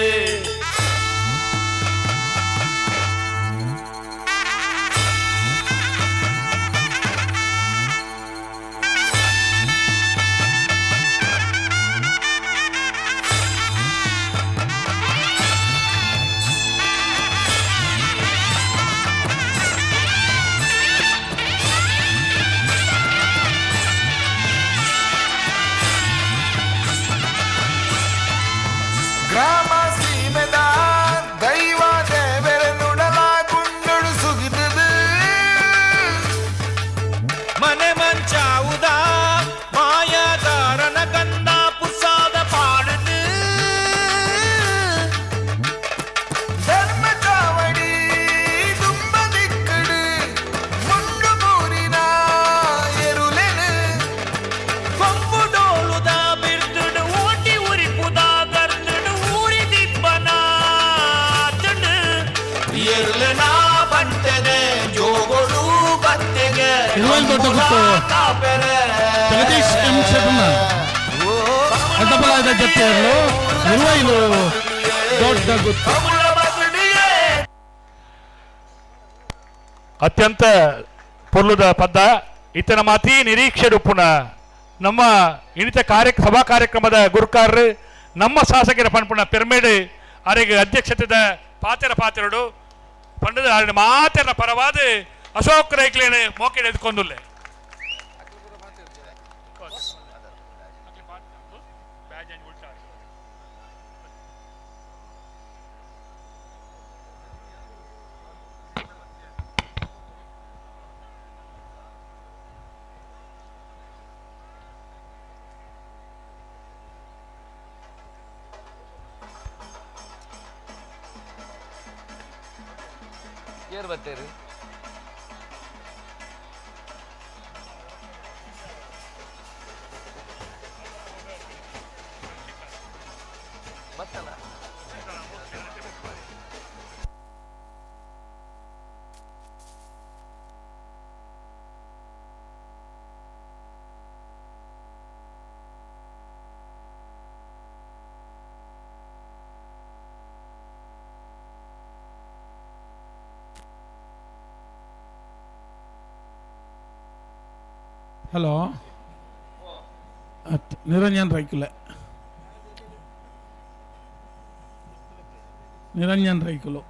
ಗ್ರಾಮ ಸೀಮೆದ ದೈವ ದೇವರ ನುಡಲ ಗುಂಡೊಡು ಸುಗಿತದು ಮನೆ ಮಂಚಾವುದ ಮಾಯದಾರನ ಗಂಧ ಪುಸಾದ ಪಾಡದು ಧರ್ಮ ಚಾವಡಿ ತುಂಬ ದಿಕ್ಕಡು ಮುಂಡು ಮೂರಿನ ಎರುಲೆನು ಕೊಂಬು ಡೋಳುದ ಬಿರ್ದುಡು ಓಟಿ ಉರಿಪುದ ಗರ್ದುಡು ಊರಿ ದಿಬ್ಬನ ತುಡು ಎರುಲೆನ ಬಂಟೆದೆ ಜೋಗೋಡು ಬತ್ತೆಗೆ ಇರುವಲ್ ದೊಡ್ಡ ಗುತ್ತು ಜಗದೀಶ್ ಎಂ ಶರ್ಮ ಅಡ್ಡಬಲಾದ ಜೊತೆಯಲ್ಲೂ ಇರುವೈಲು ದೊಡ್ಡ ಗುತ್ತು. ಅತ್ಯಂತ ಪೊರ್ಲುದ ಪದ್ದ ಇತನ ಮಾತಿ ನಿರೀಕ್ಷೆ ಪುನಃ ನಮ್ಮ ಇನಿತ ಕಾರ್ಯ ಸಭಾ ಕಾರ್ಯಕ್ರಮದ ಗುರುಕಾರರು ನಮ್ಮ ಶಾಸಕರ ಪನ್ಪುಣ ಪೆರ್ಮೇಡು ಅರೆಗೆ ಅಧ್ಯಕ್ಷತೆದ ಪಾತೆರ ಪಾತೆರಡು ಪಂಡದ ಅರಿನ ಮಾತೆರ ಪರವಾದ ಅಶೋಕ್ ರೈಕ್ಲೇನು ಮೋಕೆ ಎದ್ಕೊಂದುಲ್ಲೆ. ಏರ್ ಬತ್ತೇರಿ ಬತ್ತಲ್ಲ. ಹಲೋ ನಿರಂಜನ್ ರೈಕುಲೆ, ನಿರಂಜನ್ ರೈಕುಲು.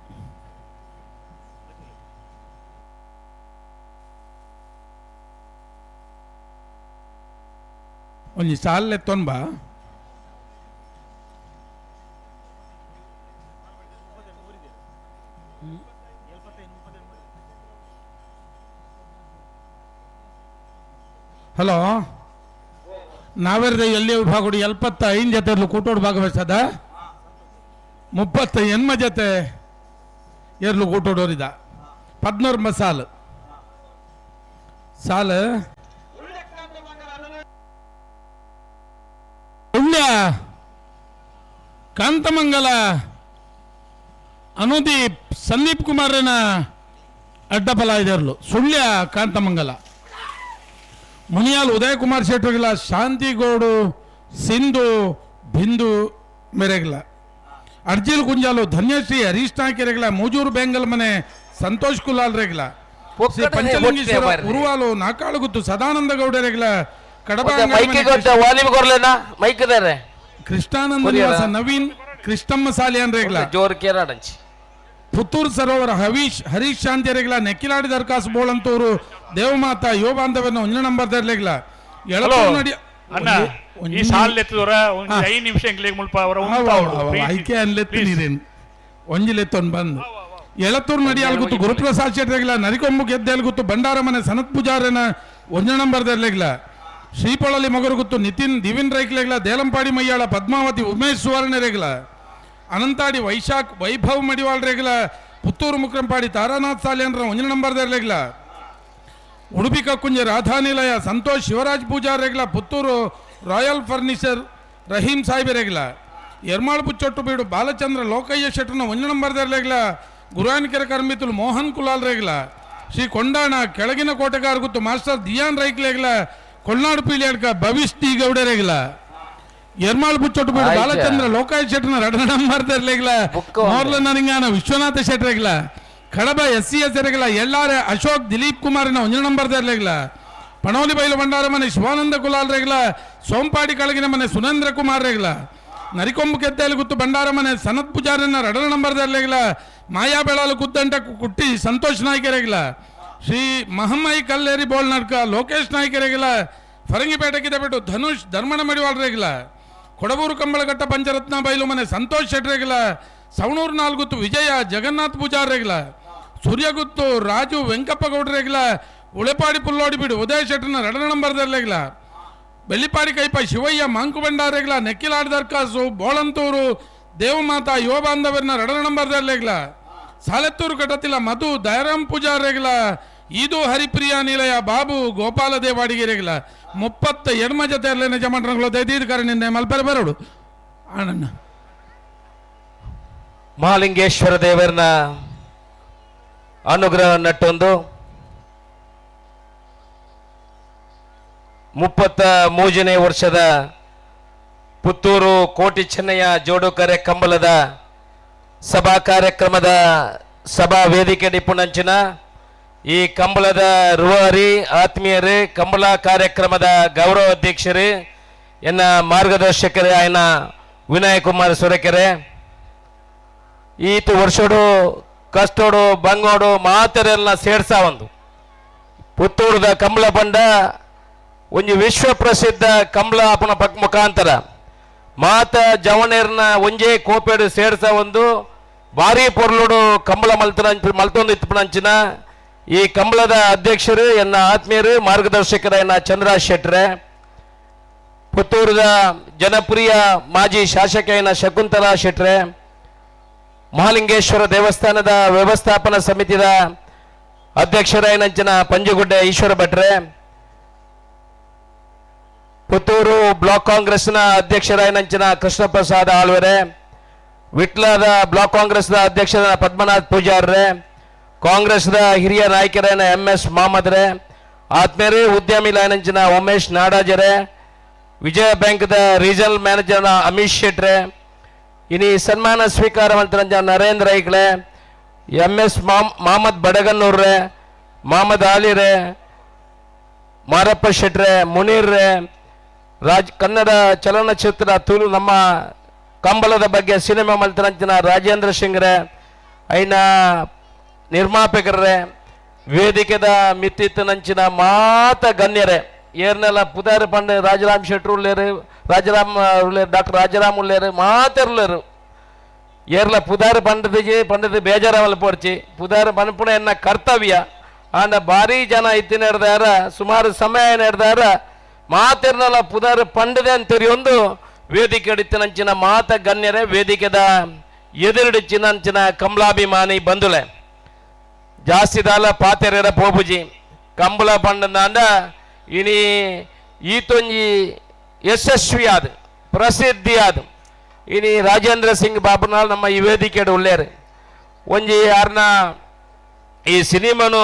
ಒಂಜಿ ಸಾಲ್ ಲೆತ್ತೊನ್ಬ. ಹಲೋ, ನಾವೆರ್ದ ಎಲ್ಲಿ ವಿಭಾಗಡು 75 ಜೊತೆ ಕೂಟೋಡು ಭಾಗವಹಿಸದ, 38 ಜೊತೆ ಎರ್ಲು ಕೂಟೋಡೋರಿದ 11 ಸಾಲು ಸಾಲು ಉಳ್ಳ ಕಾಂತಮಂಗಲ ಅನುದೀಪ್ ಸಂದೀಪ್ ಕುಮಾರನ ಅಡ್ಡಬಲ ಇದರ್ಲು ಸುಳ್ಯ ಕಾಂತಮಂಗಲ ಮುನಿಯಾಲ್ ಉದಯ್ ಕುಮಾರ್ ಶೆಟ್ಟರ್ಗಿಲ್ಲ ಶಾಂತಿಗೌಡು ಸಿಂಧು ಬಿಂದು ಮೇರೆಗಿಲ್ಲ ಅರ್ಜಿಲ್ ಕುಂಜಾಲು ಧನ್ಯಶ್ರೀ ಹರೀಶ್ ನಾಯ್ಕರೆಗಿಲ್ಲ ಮೂಜೂರು ಬೆಂಗಲ್ ಮನೆ ಸಂತೋಷ್ ಕುಲಾಲ್ ರೇಗಿಲ್ಲ ಶ್ರೀ ಪಂಚಲಿಂಗೇಶ್ವರ ಉರುವಾಲು ನಾಕಾಳುಗುತ್ತು ಸದಾನಂದ ಗೌಡರೆಗಿಲ್ಲ ಕಡಬ ಕೃಷ್ಣಾನಂದ ನಿವಾಸ ನವೀನ್ ಕೃಷ್ಣಮ್ಮ ಸಾಲಿಯನ್ ರೇಗಿಲ್ಲ ಪುತ್ತೂರು ಸರೋವರ ಹವೀಶ್ ಹರೀಶ್ ಶಾಂತಿಯರಿಗಿಲ್ಲ ನೆಕ್ಕಿಲಾಡಿ ದರ್ಕಾಸು ಬೋಳಂತೂರು ದೇವಮಾತಾ ಯುವ ಬಾಂಧವನ ಒಂಜ ನಂಬರ್ ದರ್ಲಿಗಿಲ್ಲ. ಅಣ್ಣ ಈ ಸಾಲ್ ಎತ್ತದವರ ಒಂದು 5 ನಿಮಿಷ ಎಂಕ್ಲೆಗ್ ಮುಲ್ಪ ಅವರ ಐಕೆ ಅನ್ಲೆತ್ತು ನೀರೇನು ಒಂಜಿಲೆತ್ತೊಂದು ಬಂದು ಎಳತೂರು ನಡಿಯಾಲ್ ಗೊತ್ತು ಗುರುಪ್ರಸಾದ್ ಶೆಟ್ಟರಿಗಿಲ್ಲ ನರಿಕೊಂಬು ಗೆದ್ದೆಲ್ ಗೊತ್ತು ಭಂಡಾರ ಮನೆ ಸನತ್ ಪೂಜಾರನ ಒಂಜ ನಂಬರ್ ದರ್ಲಿಗಿಲ್ಲ ಶ್ರೀಪೊಳಲಿ ಮಗರು ಗೊತ್ತು ನಿತಿನ್ ದಿವಿನ್ ರೈಕ್ಲೆಗಿಲ್ಲ ದೇಲಂಪಾಡಿ ಮಯ್ಯಾಳ ಪದ್ಮಾವತಿ ಉಮೇಶ್ ಸುವರ್ಣರೇಗಿಲ್ಲ ಅನಂತಾಡಿ ವೈಶಾಖ್ ವೈಭವ್ ಮಡಿವಾಳ್ರೇಗಿಲ್ಲ ಪುತ್ತೂರು ಮುಕ್ರಂಪಾಡಿ ತಾರಾನಾಥ್ ಸಾಲಿಯನ್ರ ಒಂಜ ನಂಬರ್ ದರ್ಲಿಗಿಲ್ಲ ಉಡುಪಿ ಕಕ್ಕುಂಜೆ ರಾಧಾನಿಲಯ ಸಂತೋಷ್ ಶಿವರಾಜ್ ಪೂಜಾರೇಗಿಲ್ಲ ಪುತ್ತೂರು ರಾಯಲ್ ಫರ್ನಿಚರ್ ರಹೀಂ ಸಾಹೇಬರೇಗಿಲ್ಲ ಎರ್ಮಾಳು ಬುಚ್ಚೊಟ್ಟು ಬೀಡು ಬಾಲಚಂದ್ರ ಲೋಕಯ್ಯ ಶೆಟ್ಟರ್ನ ಒಂಜ ನಂಬರ್ ದರ್ಲಿಗಿಲ್ಲ ಗುರಾನ್ಕೆರೆ ಕರ್ಮಿತುಲು ಮೋಹನ್ ಕುಲಾಲ್ ರೇಗಿಲ್ಲ ಶ್ರೀ ಕೊಂಡಾಣ ಕೆಳಗಿನ ಕೋಟೆಗಾರ್ ಗುತ್ತು ಮಾಸ್ಟರ್ ದಿಯಾನ್ ರೈಕ್ಲೇಗಿಲ್ಲ ಕೊಲ್ನಾಡು ಪೀಳಿಯಡ್ಕ ಭವಿಷ್ ಟಿ ಗೌಡರೇಗಿಲ್ಲ ಎರ್ಮಾಳು ಬುಚ್ಚೊಟ್ಟು ಬೀಡು ಬಾಲಚಂದ್ರ ಲೋಕಾಯ ಶೆಟ್ಟರ್ನ ರಡ ನಂಬರ್ ದರ್ಲಿಗಿಲ್ಲ ಮೋರ್ಲ ನರಿಂಗಾನ ವಿಶ್ವನಾಥ ಶೆಟ್ಟರೇಗಿಲ್ಲ ಕಡಬ S C S ಎರೆಗಿಲ್ಲ ಎಲ್ಲಾರೆ ಅಶೋಕ್ ದಿಲೀಪ್ ಕುಮಾರಿನ ಒಂಜ ನಂಬರ್ ದರ್ಲಿಗಿಲ್ಲ ಪಣೋಲಿ ಬೈಲು ಭಂಡಾರ ಮನೆ ಶಿವಾನಂದ ಕುಲಾಲ್ ರೇಗಿಲ್ಲ ಸೋಂಪಾಡಿ ಕಳಗಿನ ಮನೆ ಸುನೇಂದ್ರ ಕುಮಾರ್ ರೇಗಿಲ್ಲ ನರಿಕೊಂಬು ಕೆತ್ತೇಲಿ ಗುತ್ತು ಭಂಡಾರ ಮನೆ ಸನತ್ ಪೂಜಾರಿನ ರಡನ ನಂಬರ್ ದರ್ಲಿಗಿಲ್ಲ ಮಾಯಾ ಬೆಳಾಲು ಕುದ್ದಂಟ ಕುಟ್ಟಿ ಸಂತೋಷ್ ನಾಯ್ಕರೇಗಿಲ್ಲ ಶ್ರೀ ಮಹಮ್ಮಯಿ ಕಲ್ಲೇರಿ ಬೋಳ್ನಡ್ಕ ಲೋಕೇಶ್ ನಾಯ್ಕರೇಗಿಲ್ಲ ಫರಂಗಿಪೇಟೆಗಿದೆ ಬಿಟ್ಟು ಧನುಷ್ ಧರ್ಮಣ ಮಡಿವಾಳ್ರೇಗಿಲ್ಲ ಕೊಡಬೂರು ಕಂಬಳಘಟ್ಟ ಪಂಚರತ್ನ ಬೈಲು ಮನೆ ಸಂತೋಷ್ ಶೆಟ್ರೇಗಿಲ್ಲ ಸವಣೂರು ನಾಲ್ಗುತ್ತು ವಿಜಯ ಜಗನ್ನಾಥ್ ಪೂಜಾರೇಗಿಲ್ಲ ಸೂರ್ಯಗುತ್ತು ರಾಜು ವೆಂಕಪ್ಪ ಗೌಡ್ರೇಗಿಲ್ಲ ಉಳೆಪಾಡಿ ಪುಲ್ಲೋಡಿ ಬಿಡು ಉದಯ ಶೆಟ್ಟರ್ನ ರಡನ ನಂಬರ್ ದರ್ಲಿಗಿಲ್ಲ ಬೆಳ್ಳಿಪಾಡಿ ಕೈಪ ಶಿವಯ್ಯ ಮಾಂಕು ಭಂಡಾರೇಗಿಲ್ಲ ನೆಕ್ಕಿಲಾಡ್ ದರ್ಕಾಸು ಬೋಳಂತೂರು ದೇವಮಾತಾ ಯುವ ಬಾಂಧವರನ್ನ ರಡನ ನಂಬರ್ ದರ್ಲಿಗಿಲ್ಲ ಸಾಲೆತ್ತೂರು ಕಟ್ಟತಿಲ್ಲ ಮಧು ದಯರಾಮ್ ಪೂಜಾರೇಗಿಲ್ಲ ಇದು ಹರಿಪ್ರಿಯ ನಿಲಯ ಬಾಬು ಗೋಪಾಲ ದೇವಾಡಿಗೆರೆಗಿಲ್ಲ 32 ಜೊತೆ ನಿಜ ಮಂಡ್ರಂಗಳು ದೈದೀರ್ಕರ ನಿನ್ನೆ ಮಲ್ಪೆರೆ ಬರೋಡು ಆನಣ್ಣ. ಮಹಾಲಿಂಗೇಶ್ವರ ದೇವರನ್ನ ಅನುಗ್ರಹ ನಟ್ಟೊಂದು 33ನೇ ವರ್ಷದ ಪುತ್ತೂರು ಕೋಟಿ ಚೆನ್ನಯ್ಯ ಜೋಡುಕರೆ ಕಂಬಳದ ಸಭಾ ಕಾರ್ಯಕ್ರಮದ ಸಭಾ ವೇದಿಕೆ ನಿಪುಣಂಚಿನ ಈ ಕಂಬಳದ ರೂವಾರಿ ಆತ್ಮೀಯರೇ, ಕಂಬಳ ಕಾರ್ಯಕ್ರಮದ ಗೌರವ ಅಧ್ಯಕ್ಷರೇ, ಎನ್ನ ಮಾರ್ಗದರ್ಶಕರೇ ಆಯನ ವಿನಯ್ ಕುಮಾರ್ ಸುರಕೆರೆ, ಈತ ವರ್ಷೋಡು ಕಷ್ಟೋಡು ಬಂಗೋಡು ಮಾತರೆಲ್ಲ ಸೇರ್ಸ ಒಂದು ಪುತ್ತೂರದ ಕಂಬಳ ಬಂಡ ಒಂಜಿ ವಿಶ್ವ ಪ್ರಸಿದ್ಧ ಕಂಬಳ ಅಪನ ಪಕ್ ಮುಖಾಂತರ ಮಾತ ಜವನೇರ್ನ ಒಂಜೇ ಕೋಪೇಡು ಸೇರ್ಸ ಒಂದು ಭಾರಿ ಪೊರ್ಲುಡು ಕಂಬಳ ಮಲ್ತನ ಮಲ್ತೊಂದು ಇತ್ತುಪನಂಚಿನ ಈ ಕಂಬಳದ ಅಧ್ಯಕ್ಷರು ಎನ್ನ ಆತ್ಮೀಯರು ಮಾರ್ಗದರ್ಶಕರ ಎನ್ನ ಚಂದ್ರರಾಜ್ ಶೆಟ್ರೆ, ಪುತ್ತೂರದ ಜನಪ್ರಿಯ ಮಾಜಿ ಶಾಸಕ ಎನ್ನ ಶಕುಂತಲಾ ಶೆಟ್ರೆ, ಮಹಾಲಿಂಗೇಶ್ವರ ದೇವಸ್ಥಾನದ ವ್ಯವಸ್ಥಾಪನಾ ಸಮಿತಿಯ ಅಧ್ಯಕ್ಷರಾಯನಂಚಿನ ಪಂಜುಗುಡ್ಡೆ ಈಶ್ವರ ಭಟ್ರೆ, ಪುತ್ತೂರು ಬ್ಲಾಕ್ ಕಾಂಗ್ರೆಸ್ನ ಅಧ್ಯಕ್ಷರಾಯನಂಚಿನ ಕೃಷ್ಣಪ್ರಸಾದ್ ಆಳ್ವೆರೆ, ವಿಟ್ಲದ ಬ್ಲಾಕ್ ಕಾಂಗ್ರೆಸ್ನ ಅಧ್ಯಕ್ಷರ ಪದ್ಮನಾಥ್ ಪೂಜಾರ್ರೆ, ಕಾಂಗ್ರೆಸ್ನ ಹಿರಿಯ ನಾಯಕರಾಯನ ಎಂ ಎಸ್ ಮಾಮದ್ರೆ, ಆತ್ಮೀಯರೇ ಉದ್ಯಮಿ ಲೈನಂಚಿನ ಉಮೇಶ್ ನಾಡಾಜರೆ, ವಿಜಯ ಬ್ಯಾಂಕ್ದ ರೀಜನಲ್ ಮ್ಯಾನೇಜರ್ನ ಅಮೀಶ್ ಶೆಟ್ರೆ, ಇನಿ ಸನ್ಮಾನ ಸ್ವೀಕಾರ ಮಂತ್ರಂಜ ನರೇಂದ್ರ ಐಕ್ಳೆ, ಎಂ ಎಸ್ ಮಹಮ್ಮದ್ ಬಡಗನ್ನೂರ್ರೆ, ಮಹಮ್ಮದ್ ಆಲಿರೆ, ಮಾರಪ್ಪ ಶೆಟ್ರೆ, ಮುನೀರ್ರೆ, ರಾಜ್ ಕನ್ನಡ ಚಲನಚಿತ್ರ ತುಳು ನಮ್ಮ ಕಂಬಳದ ಬಗ್ಗೆ ಸಿನಿಮಾ ಮಲ್ತರಂಚಿನ ರಾಜೇಂದ್ರ ಸಿಂಗ್ರೆ, ಐನ ನಿರ್ಮಾಪಕರೇ, ವೇದಿಕೆದ ಮಿತ್ತಿತ್ತನಂಚಿನ ಮಾತ ಗಣ್ಯರೇ, ಏರ್ನೆಲ್ಲ ಪುದಾರು ಪಂಡ ರಾಜರಾಮ್ ಶೆಟ್ರು ಉಳ್ಳೇರು, ರಾಜರಾಮ್ ಉಳ್ಳೇರು, ಡಾಕ್ಟರ್ ರಾಜರಾಮ್ ಉಳ್ಳೇರು, ಮಾತೆರ್ಲೇರು. ಏರ್ಲ ಪುದಾರು ಪಂಡದಿಗೆ ಪಂಡದ ಬೇಜಾರವಲ್ಲ ಪೋಡ್ಚಿ ಪುದಾರು ಪನ್ಪುಣ ಎನ್ನ ಕರ್ತವ್ಯ. ಆಂಡ ಭಾರಿ ಜನ ಇತ್ತಿನ ಹಿಡ್ದಾರ, ಸುಮಾರು ಸಮಯ ಹಿಡ್ದಾರ, ಮಾತೆರ್ನಲ್ಲ ಪುದಾರು ಪಂಡದೆ ಅಂತೇರಿ ಒಂದು ವೇದಿಕೆ ಅಡಿತ್ತಿನಂಚಿನ ಮಾತ ಗಣ್ಯರೇ, ವೇದಿಕೆದ ಎದುರುಡಿಚ್ಚಿನಂಚಿನ ಕಮಲಾಭಿಮಾನಿ ಬಂಧುಲೆ, ಜಾಸ್ತಿ ದಾಲ ಪಾತೆರೆರ ಪೋಪುಜಿ ಕಂಬಳ ಪಂಡಂದಾಂಡ ಇನಿ ಈತೊಂಜಿ ಯಶಸ್ವಿಯಾದ ಪ್ರಸಿದ್ಧಿಯಾದ ಇನಿ ರಾಜೇಂದ್ರ ಸಿಂಗ್ ಬಾಬುನಾಳ್ ನಮ್ಮ ಈ ವೇದಿಕೆಡು ಉಳ್ಳೇರು. ಒಂಜಿ ಯಾರನ್ನ ಈ ಸಿನಿಮಾನು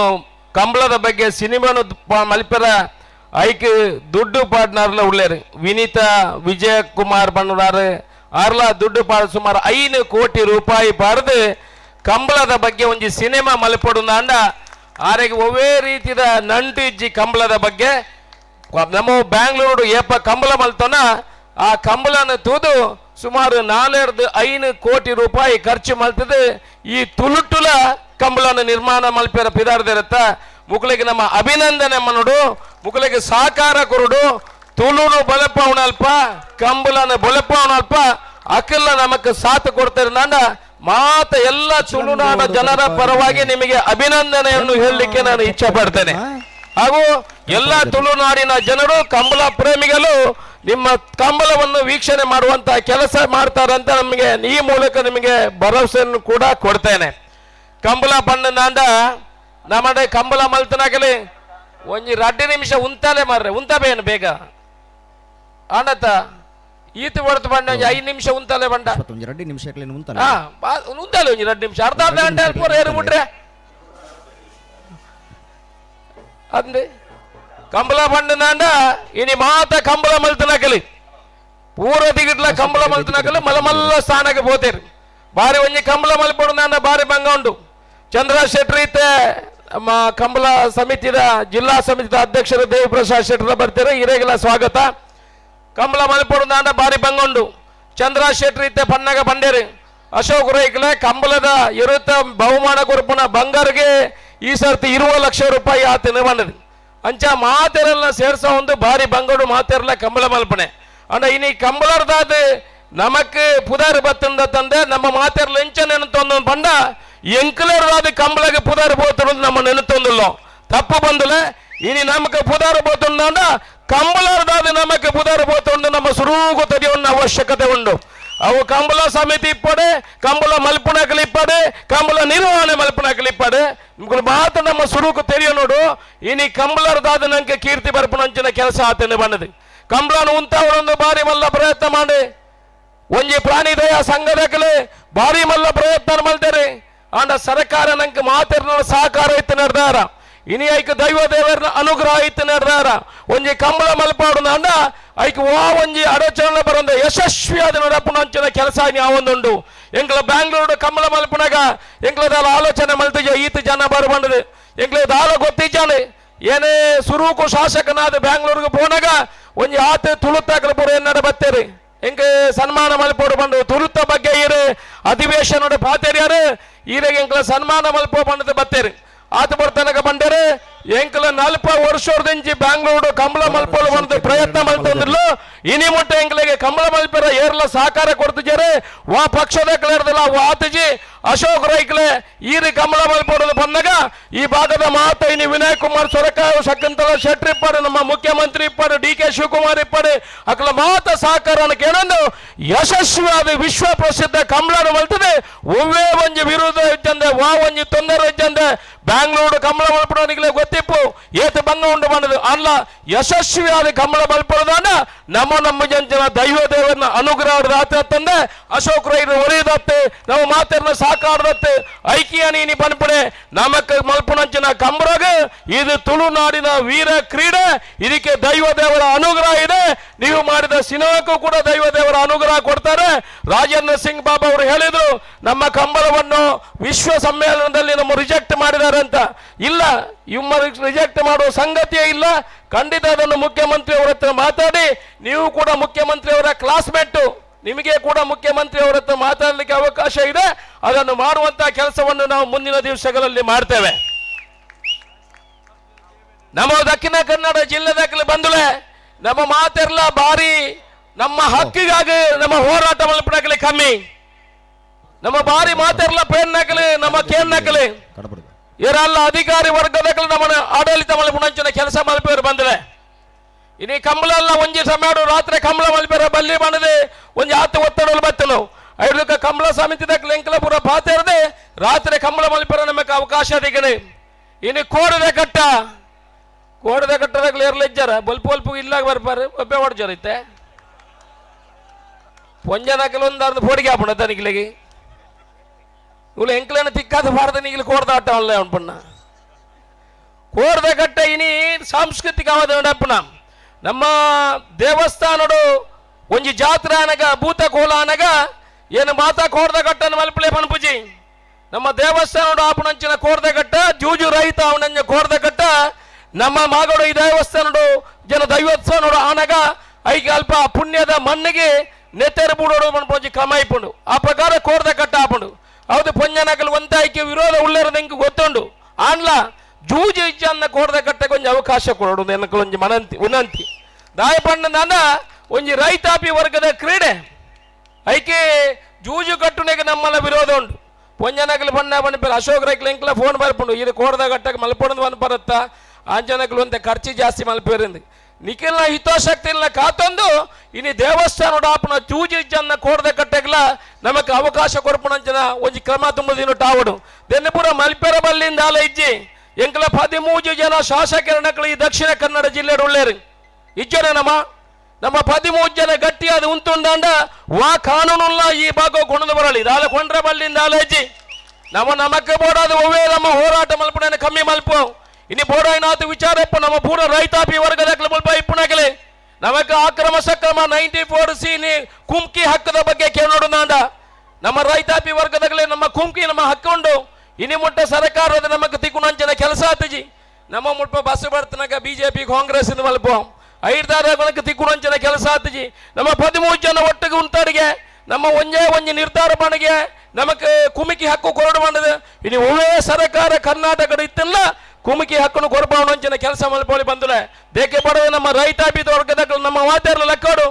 ಕಂಬಳದ ಬಗ್ಗೆ ಸಿನಿಮಾನು ಮಲ್ಪೆರ ಐಕ್ ದುಡ್ಡು ಪಾಡ್ನಾರ್ಲ ಉಳ್ಳೇರು. ವಿನೀತಾ ವಿಜಯ ಕುಮಾರ್ ಬಣ್ಣದಾರು ಆರ್ಲ ದುಡ್ಡು ಪಾಡ್ ಸುಮಾರು 5 ಕೋಟಿ ರೂಪಾಯಿ ಪಾಡ್ದು ಕಂಬಳದ ಬಗ್ಗೆ ಒಂಜಿ ಸಿನಿಮಾ ಮಲ್ಪಡುಂದಾಂಡ ಆರೆಗೆ ಒವ್ವೇ ರೀತಿದ ನಂಟು ಇಜ್ಜಿ ಕಂಬಳದ ಬಗ್ಗೆ. ನಮ್ಮ ಬ್ಯಾಂಗ್ಳೂರು ಏಪ ಕಂಬಳ ಮಲ್ತೋನ ಆ ಕಂಬಳನ ತೂದು ಸುಮಾರು 4-5 ಕೋಟಿ ರೂಪಾಯಿ ಖರ್ಚು ಮಲ್ತದೆ ಈ ತುಳುಟುಲ ಕಂಬಳನ ನಿರ್ಮಾಣ ಮಲ್ಪೆರ ಪಿದಾರ್ದಿರತ್ತ. ಮುಕುಲಿಗೆ ನಮ್ಮ ಅಭಿನಂದನೆ ಮನುಡು, ಮುಕುಲಿಗೆ ಸಹಕಾರ ಕೊರುಡು. ತುಳುನು ಬಲಪವನಲ್ಪ ಕಂಬಳನ ಬಲಪವನಲ್ಪ ಅಕಲ್ಲ ನಮಕ್ ಸಾಥ್ ಕೊಡ್ತಿರ್ನಾಂಡ ಮಾತ ಎಲ್ಲ ತುಳುನಾಡ ಜನರ ಪರವಾಗಿ ನಿಮಗೆ ಅಭಿನಂದನೆಯನ್ನು ಹೇಳಲಿಕ್ಕೆ ನಾನು ಇಚ್ಛೆ ಪಡ್ತೇನೆ. ಹಾಗೂ ಎಲ್ಲ ತುಳುನಾಡಿನ ಜನರು ಕಂಬಳ ಪ್ರೇಮಿಗಳು ನಿಮ್ಮ ಕಂಬಳವನ್ನು ವೀಕ್ಷಣೆ ಮಾಡುವಂತ ಕೆಲಸ ಮಾಡ್ತಾರಂತ ನಮಗೆ ಈ ಮೂಲಕ ನಿಮಗೆ ಭರವಸೆಯನ್ನು ಕೂಡ ಕೊಡ್ತೇನೆ. ಕಂಬಳ ಬಣ್ಣನಾಂಡ ನಮ್ಮಡೆ ಕಂಬಳ ಮಲ್ತನಾಗಲಿ ಒಂಜಿ 2 ನಿಮಿಷ ಉಂತಾಲೆ ಮಾರ್ರೆ, ಉಂತಬೇನು ಬೇಗ ಆಂಡತ ಈತ ಹೊರತು ಬಂಡ ಒಂಜಿ 5 ನಿಮಿಷ ಉಂತಾಲೆ ಬಂಡ 2 ನಿಮಿಷ ಉಂತಾಲೆ ಉಂತಾಲೆ ಒಂಜಿ 2 ನಿಮಿಷ ಅರ್ಧ ಅರ್ಧ ಗಂಟೆ ಪೂರ ಏರು ಬಿಟ್ರೆ ಅಂದೆ ಕಂಬಳ ಬಂಡನಾಂಡ ಇನಿ ಮಾತ ಕಂಬಳ ಮಲ್ತನಾಗಲಿ ಪೂರ ದಿಗಿಟ್ಲ ಕಂಬಳ ಮಲ್ತನಾಗಲಿ ಮಲಮಲ್ಲ ಸ್ಥಾನಕ್ಕೆ ಹೋತೇರು. ಬಾರಿ ಒಂಜಿ ಕಂಬಳ ಮಲ್ಪಡುನಾಂಡ ಬಾರಿ ಭಂಗ ಉಂಡು. ಚಂದ್ರ ಶೆಟ್ಟಿ ಇತ್ತೆ ನಮ್ಮ ಕಂಬಳ ಸಮಿತಿದ ಜಿಲ್ಲಾ ಸಮಿತಿದ ಅಧ್ಯಕ್ಷರು ದೇವಿಪ್ರಸಾದ್ ಶೆಟ್ಟರ್ ಬರ್ತಾರೆ, ಹಿರೇಗೆಲ್ಲ ಸ್ವಾಗತ. ಕಂಬಳ ಮಲ್ಪಡುನಾಂಡ ಬಾರಿ ಭಂಗ ಉಂಡು. ಚಂದ್ರ ಶೆಟ್ಟಿ ಇತ್ತೆ ಪನ್ನಾಗ ಬಂಡೇರು. ಅಶೋಕ್ ರೈಕ್ಲೆ ಕಂಬಳದ ಇರುತ್ತ ಬಹುಮಾನ ಕೊರ್ಪುನ ಬಂಗಾರಿಗೆ ಈ ಸರ್ತಿ 20 ಲಕ್ಷ ರೂಪಾಯಿ ಆತನ ಬಂದது. ಅಂಚ ಮಾತೆರೆಲ್ಲ ಸೇರ್ಸ ಒಂದು ಭಾರಿ ಬಂಗಡು ಮಾತೆರಲ್ಲ ಕಂಬಳ ಮಲ್ಪನೆ. ಅಂಡ ಇನಿ ಕಂಬಳರ್ದಾದ ನಮಕ್ ಪುದಾರು ಬತ್ತಂದ ತಂದೆ ನಮ್ಮ ಮಾತೆರ್ಲ ಎಂಚ ನೆನತೊಂದು ಬಂಡ ಎಂಕಲರ್ದಾದ ಕಂಬಳಗೆ ಪುದಾರು ಬೋತರು ನಮ್ಮ ನೆನತೊಂದಿಲ್ಲ ತಪ್ಪು ಬಂದಲೆ. ಇನಿ ನಮಕ್ ಪುದಾರು ಬೋತುಂದ ಕಂಬಳರ್ದಾದ ನಮಕ್ ಪುದಾರು ಬೋತುಂಡು ನಮ್ಮ ಸುರುಗು ತರಿಯೋನ್ನ ಅವಶ್ಯಕತೆ ಉಂಡು. ಅವು ಕಂಬಳ ಸಮಿತಿ ಇಪ್ಪಡೆ, ಕಂಬಳ ಮಲ್ಪುಣಕಲಿ ಇಪ್ಪಡೆ, ಕಂಬಳ ನಿರ್ವಹಣೆ ಮಲ್ಪುಣಕಲಿ ಇಪ್ಪಡೆ ಮಾತ್ರ ನಮ್ಮ ಸುರುಕು ತೆರಿಯ ನೋಡು. ಇನಿ ಕಂಬಳರ್ದಾದ ನಂಗೆ ಕೀರ್ತಿ ಬರ್ಪುಣಂಚಿನ ಕೆಲಸ ಆತನ ಬಂದது. ಕಂಬಳನ ಉಂತಾವರೊಂದು ಬಾರಿ ಮಲ್ಲ ಪ್ರಯತ್ನ ಮಾಡಿ ಒಂಜಿ ಪ್ರಾಣಿ ದಯಾ ಸಂಘದಕಲೆ ಭಾರಿ ಮಲ್ಲ ಪ್ರಯತ್ನ ಮಾಡ್ತಾರೆ. ಆಂಡ ಸರ್ಕಾರ ನಂಗೆ ಮಾತಿರ್ನ ಸಹಕಾರ ಇತ್ತು ನಡೆದಾರ. ಇನಿ ಐಕ್ ದೈವ ದೇವರನ ಅನುಗ್ರಹ ಇತ್ತು ನಡೆದಾರ. ಒಂಜಿ ಕಂಬಳ ಮಲ್ಪಾಡು ಅಂಡ ಐಕ್ ವಾ ಒಂಜಿ ಅಡಚಣೆ ಬರಂದ ಯಶಸ್ವಿಯಾದ ನಡಪುಣಂಚಿನ ಕೆಲಸ ಯಾವೊಂದುಂಡು. ಎಂಗ್ಲ ಬ್ಯಾಂಗ್ಳೂರು ಕಂಬಳ ಮಲ್ಪುನಾಗ ಎಂಗ್ಲದಾಲ ಆಲೋಚನೆ ಮಲ್ತಿಜ ಈತ ಜನ ಬರಬಂಡದು ಎಂಗ್ಲ ದಾಲ ಗೊತ್ತಿದ್ದಾನೆ. ಏನೇ ಸುರೂಕು ಶಾಸಕನಾದ ಬ್ಯಾಂಗ್ಳೂರ್ಗೆ ಪೋನಾಗ ಒಂಜಿ ಆತ ತುಳುತ್ತಾಕಲ ಪೂರ ಎನ್ನಡ ಬತ್ತೇರಿ ಎಂಕ್ ಸನ್ಮಾನ ಮಲ್ಪೋಡು ಬಂದು ತುಳುತ್ತ ಬಗ್ಗೆ ಈರು ಅಧಿವೇಶನ ಪಾತೇರಿಯಾರು ಈರೆಗೆ ಎಂಕ್ಲ ಸನ್ಮಾನ ಮಲ್ಪೋ ಬಂದದ್ದು ಬತ್ತೇರಿ. ಆತ ಬರ್ತನಕ ಬಂದರೆ ಎಂಕಲ 40 ವರ್ಷದಿಂಚಿ ಬ್ಯಾಂಗ್ಳೂರು ಕಂಬಳ ಮಲ್ಪೋಲು ಬಂದು ಪ್ರಯತ್ನ ಮಲ್ತೊಂದಿಲ್ಲ. ಇನಿ ಮುಟ್ಟ ಎಂಕಲಿಗೆ ಕಂಬಳ ಮಲ್ಪರ ಏರ್ಲ ಸಹಕಾರ ಕೊಡ್ತಿದ್ದಾರೆ. ವಾ ಪಕ್ಷದ ಕಳೆರ್ದಲ್ಲ ಆತಜಿ ಅಶೋಕ್ ರೈಕ್ಲೆ ಈರಿ ಕಂಬಳ ಮಲ್ಪೋಡು ಬಂದಾಗ ಈ ಭಾಗದ ಮಾತ ಇನಿ ವಿನಯ್ ಕುಮಾರ್ ಸೊರಕ ಶಕುಂತಲ ಶೆಟ್ಟಿ ಇಪ್ಪಾಡು ನಮ್ಮ ಮುಖ್ಯಮಂತ್ರಿ ಇಪ್ಪಾಡು ಡಿ.ಕೆ. ಶಿವಕುಮಾರ್ ಇಪ್ಪಾಡು ಅಕಲ ಮಾತ ಸಹಕಾರ ಕೇಳಂದು ಯಶಸ್ವಿಯಾದ ವಿಶ್ವ ಪ್ರಸಿದ್ಧ ಕಂಬಳ ಮಲ್ತದೆ. ಒವ್ವೇ ಒಂಜಿ ವಿರೋಧ ಇದ್ದಂದೆ ವಾ ಒಂಜಿ ತೊಂದರೆ ಇದ್ದಂದೆ ಬ್ಯಾಂಗ್ಳೂರು ಕಂಬಳ ಮಲ್ಪಡೋನಿಗೆ ಗೊತ್ತಿಪ್ಪು ಏತು ಬಂಗ ಉಂಡು ಬಂದದು ಅಲ್ಲ. ಯಶಸ್ವಿಯಾದ ಕಂಬಳ ಮಲ್ಪಡೋದಾನ ನಮ್ಮ ನಮ್ಮ ಜನ ದೈವ ದೇವರನ್ನ ಅನುಗ್ರಹ ತಂದೆ ಅಶೋಕ್ ರೈರು ಒರೆಯದತ್ತೆ ನಮ್ಮ ಮಾತನ್ನ ಸಾಕಾಡದತ್ತೆ ಐಕ್ಯ ನೀನಿ ಪನ್ಪಡೆ ನಮಕ್ ಮಲ್ಪುಣಂಚಿನ ಕಂಬರಾಗ ಇದು ತುಳುನಾಡಿನ ವೀರ ಕ್ರೀಡೆ. ಇದಕ್ಕೆ ದೈವ ದೇವರ ಅನುಗ್ರಹ ಇದೆ. ನೀವು ಮಾಡಿದ ಸಿನಿಮಾಕ್ಕೂ ಕೂಡ ದೈವ ದೇವರ ಅನುಗ್ರಹ ಕೊಡ್ತಾರೆ. ರಾಜೇಂದ್ರ ಸಿಂಗ್ ಬಾಬಾ ಅವರು ಹೇಳಿದ್ರು ನಮ್ಮ ಕಂಬಳವನ್ನು ವಿಶ್ವ ಸಮ್ಮೇಳನದಲ್ಲಿ ನಮ್ಮ ರಿಜೆಕ್ಟ್ ಮಾಡಿದ್ದಾರೆ ಅಂತ. ಇಲ್ಲ, ನಿಮ್ಮ ರಿಜೆಕ್ಟ್ ಮಾಡುವ ಸಂಗತಿಯೇ ಇಲ್ಲ. ಖಂಡಿತ ಅದನ್ನು ಮುಖ್ಯಮಂತ್ರಿ ಅವರ ಹತ್ರ ಮಾತಾಡಿ, ನೀವು ಕೂಡ ಮುಖ್ಯಮಂತ್ರಿಯವರ ಕ್ಲಾಸ್ಮೇಟು, ನಿಮಗೆ ಕೂಡ ಮುಖ್ಯಮಂತ್ರಿ ಅವರ ಹತ್ರ ಮಾತಾಡಲಿಕ್ಕೆ ಅವಕಾಶ ಇದೆ. ಅದನ್ನು ಮಾಡುವಂತಹ ಕೆಲಸವನ್ನು ನಾವು ಮುಂದಿನ ದಿವಸಗಳಲ್ಲಿ ಮಾಡ್ತೇವೆ. ನಮ್ಮ ದಕ್ಷಿಣ ಕನ್ನಡ ಜಿಲ್ಲೆದಾಕಲಿ ಬಂದುಲೆ ನಮ್ಮ ಮಾತೆರ್ಲ ಬಾರಿ ನಮ್ಮ ಹಕ್ಕಿಗಾಗಿ ನಮ್ಮ ಹೋರಾಟ ಮಲ್ಪಡಕಲಿ ಕಮ್ಮಿ. ನಮ್ಮ ಬಾರಿ ಮಾತೆರ್ಲ ಪೇನ್ನಾಕಲಿ ನಮ್ಮ ಕೇನ್ನಾಕಲಿ ಇವರೆಲ್ಲ ಅಧಿಕಾರಿ ವರ್ಗದಕಲಿ ನಮ್ಮ ಆಡಳಿತ ಮಲ್ಪುಣಂಚಿನ ಕೆಲಸ ಮಲ್ಪೇರು ಬಂದ್ರೆ ಇನಿ ಕಂಬಳೆಲ್ಲ ಒಂಜಿ ಸಮಯ ರಾತ್ರಿ ಕಂಬಳ ಮಲ್ಪೇರ ಬಲ್ಲಿ ಬಂದದೆ ಒಂಜಿ ಆತ ಒತ್ತಡಲು ಬತ್ತಲು ಐದಕ್ಕ ಕಂಬಳ ಸಮಿತಿದ ಎಂಕಲ ಪೂರ ಪಾತೇರದೆ ರಾತ್ರಿ ಕಂಬಳ ಮಲ್ಪೇರ ನಮಗೆ ಅವಕಾಶ ದಿಗಣೆ. ಇನಿ ಕೋಡದ ಕಟ್ಟ ಕೋಡದ ಕಟ್ಟದಾಗಲಿ ಇರ್ಲಿಜ್ಜಾರ ಬಲ್ಪ ಬಲ್ಪ ಇಲ್ಲಾಗ ಬರ್ಪಾರೆ ಒಬ್ಬೆ ಹೊಡ್ಜಾರ ಇತ್ತೆ ಪೊಂಜನಕಲ ಒಂದು ಪೋಡಿಗೆ ಹಾಪುಣ ತನಿಖಿಲಿಗೆ ಇವ್ಳು ಎಂಕ್ಲೇನ ತಿಕ್ಕಾದ ಭಾರತ ನೀಗಿಲು ಕೋಡ್ದ ಆಟ ಅಲ್ಲ ಅವನ ಕೋಡ್ದ ಕಟ್ಟ ಇನಿ ಸಾಂಸ್ಕೃತಿಕವಾದ ನಡಪುಣ ನಮ್ಮ ದೇವಸ್ಥಾನಡು ಒಂಜಿ ಜಾತ್ರೆ ಅನಗ ಭೂತ ಕೋಲ ಅನಗ ಏನು ಮಾತಾ ಕೋಡ್ದ ಕಟ್ಟನ ಮಲ್ಪಲೆ ಪನ್ಪುಜಿ. ನಮ್ಮ ದೇವಸ್ಥಾನಡು ಆಪುಣಂಚಿನ ಕೋಡ್ದ ಕಟ್ಟ ಜೂಜು ರಹಿತ ಅವನಂಜ ಕೋಡ್ದ ಕಟ್ಟ ನಮ್ಮ ಮಾಗಡು ಈ ದೇವಸ್ಥಾನಡು ಜನ ದೈವೋತ್ಸವನೋಡು ಆನಗ ಐಕೆ ಅಲ್ಪ ಪುಣ್ಯದ ಮಣ್ಣಿಗೆ ನೆತ್ತೆರು ಬೂಡೋಡು ಪನ್ಪುಂಜಿ ಕ್ರಮ ಇಪ್ಪುಂಡು. ಆ ಪ್ರಕಾರ ಕೋಡ್ದ ಕಟ್ಟ ಆಪುಂಡು. ಹೌದು ಪೊಂಜನಕಲ್ ಒಂತ ಐಕೆ ವಿರೋಧ ಉಳ್ಳೇರದ ಇಂಕ್ ಗೊತ್ತುಂಡು ಆನ್ಲ ಜೂಜು ಇಜ್ಜನ್ನ ಕೋಡ್ದ ಕಟ್ಟೆ ಕೊಂಚ ಅವಕಾಶ ಕೊಡೋಡು ಎನಕಲೊಂಜಿ ಮನಂತಿ ವಿನಂತಿ. ದಾಯಪಣ್ಣ ನಾನ ಒಂಜಿ ರೈತಾಪಿ ವರ್ಗದ ಕ್ರೀಡೆ ಐಕೆ ಜೂಜು ಕಟ್ಟುನೆಗೆ ನಮ್ಮಲ್ಲ ವಿರೋಧ ಉಂಟು. ಪೊಂಜನಕಲ್ ಬಣ್ಣ ಬಣ್ಣ ಅಶೋಕ್ ರೈಕ್ಲ ಎಂಕ್ಲ ಫೋನ್ ಬರ್ಪುಂಡು ಇದು ಕೋಡ್ದ ಕಟ್ಟಕ್ಕೆ ಮಲ್ಪೊಡದು ಬಂದು ಬರುತ್ತಾ ಆಂಜನಕಲ್ ಒಂತೆ ಖರ್ಚು ಜಾಸ್ತಿ ಮಲ್ಪೇರಿಂದು ನಿಖಿಲ್ನ ಹಿತಾಸಕ್ತಿ ಇಲ್ಲ ಕಾತೊಂದು ಇನಿ ದೇವಸ್ಥಾನ ಆಪುನ ಜೂಜು ಇಜ್ಜನ್ನ ಕೋಡ್ದ ಕಟ್ಟೆಗ್ಲ ನಮಕ್ ಅವಕಾಶ ಕೊರ್ಪುಣಂಚನ ಒಂಜಿ ಕ್ರಮ ತುಂಬುದಿನ ಟಾವಡು ದೆನ್ನೆ ಪೂರ ಮಲ್ಪೆರ ಬಲ್ಲಿಂದ ಆಲ ಇಜ್ಜಿ ಎಂಕಲ 13 ಜನ ಶಾಸಕರನಕಲು ಈ ದಕ್ಷಿಣ ಕನ್ನಡ ಜಿಲ್ಲೆ ಉಳ್ಳೇರು ಇಜ್ಜನೆ ನಮ್ಮ ನಮ್ಮ 13 ಜನ ಗಟ್ಟಿಯಾದ ಉಂಟುಂಡಾಂಡ ವಾ ಕಾನೂನುಲ್ಲ ಈ ಭಾಗ ಕೊಂಡದು ಬರಲಿ ದಾಲ ಕೊಂಡ್ರ ಬಲ್ಲಿಂದ ಆಲ ಇಜ್ಜಿ ನಮ್ಮ ನಮಕ್ಕೆ ಬೋಡಾದ ಒವ್ವೇ ನಮ್ಮ ಹೋರಾಟ ಮಲ್ಪುಣನ ಕಮ್ಮಿ ಮಲ್ಪು ಇನಿ ಬೋಡಾಯಿನಾಥ ವಿಚಾರ ಇಪ್ಪ ನಮ್ಮ ಪೂರ ರೈತಾಪಿ ವರ್ಗದ ಮುಲ್ಪ ಇಪ್ಪುನಗಲೆ ನಮಕ್ಕೆ ಅಕ್ರಮ ಸಕ್ರಮ 94 ಸಿ ಕುಮ್ಕಿ ಹಕ್ಕದ ಬಗ್ಗೆ ಕೇಳೋಡು ನಮ್ಮ ರೈತಾಪಿ ವರ್ಗದಾಗಲೇ ನಮ್ಮ ಕುಮ್ಕಿ ನಮ್ಮ ಹಕ್ಕುಂಡು. ಇನಿ ಮುಟ್ಟ ಸರ್ಕಾರದ ನಮಗೆ ತಿಕ್ಕುನಂಚಿನ ಕೆಲಸ ಆತಜಿ ನಮ್ಮ ಮುಟ್ಪ ಬಸ್ ಬರ್ತನಕ ಬಿಜೆಪಿ ಕಾಂಗ್ರೆಸ್ ಇಂದ ಮಲ್ಪ ಐದಾರ ತಿಕ್ಕುನಂಚಿನ ಕೆಲಸ ಆತಜಿ ನಮ್ಮ 13 ಜನ ಒಟ್ಟಿಗೆ ಉಂಟಾರಿಗೆ ನಮ್ಮ ಒಂಜೇ ಒಂಜಿ ನಿರ್ಧಾರ ಮಣಿಗೆ ನಮಕ್ ಕುಮಿಕಿ ಹಕ್ಕು ಕೊರಡು ಮಾಡದು ಇನಿ ಒಳ್ಳೆ ಸರ್ಕಾರ ಕರ್ನಾಟಕದ ಇತ್ತಲ್ಲ ಕುಮಿಕಿ ಹಕ್ಕನ್ನು ಕೊರಪಾವಣಂಚಿನ ಕೆಲಸ ಮಲ್ಪೋಲಿ ಬಂದ್ರೆ ಬೇಕೆ ಪಡೋದು ನಮ್ಮ ರೈತಾಪಿ ವರ್ಗದ ನಮ್ಮ ಮಾತೆಲ್ಲ ಲೆಕ್ಕಾಡು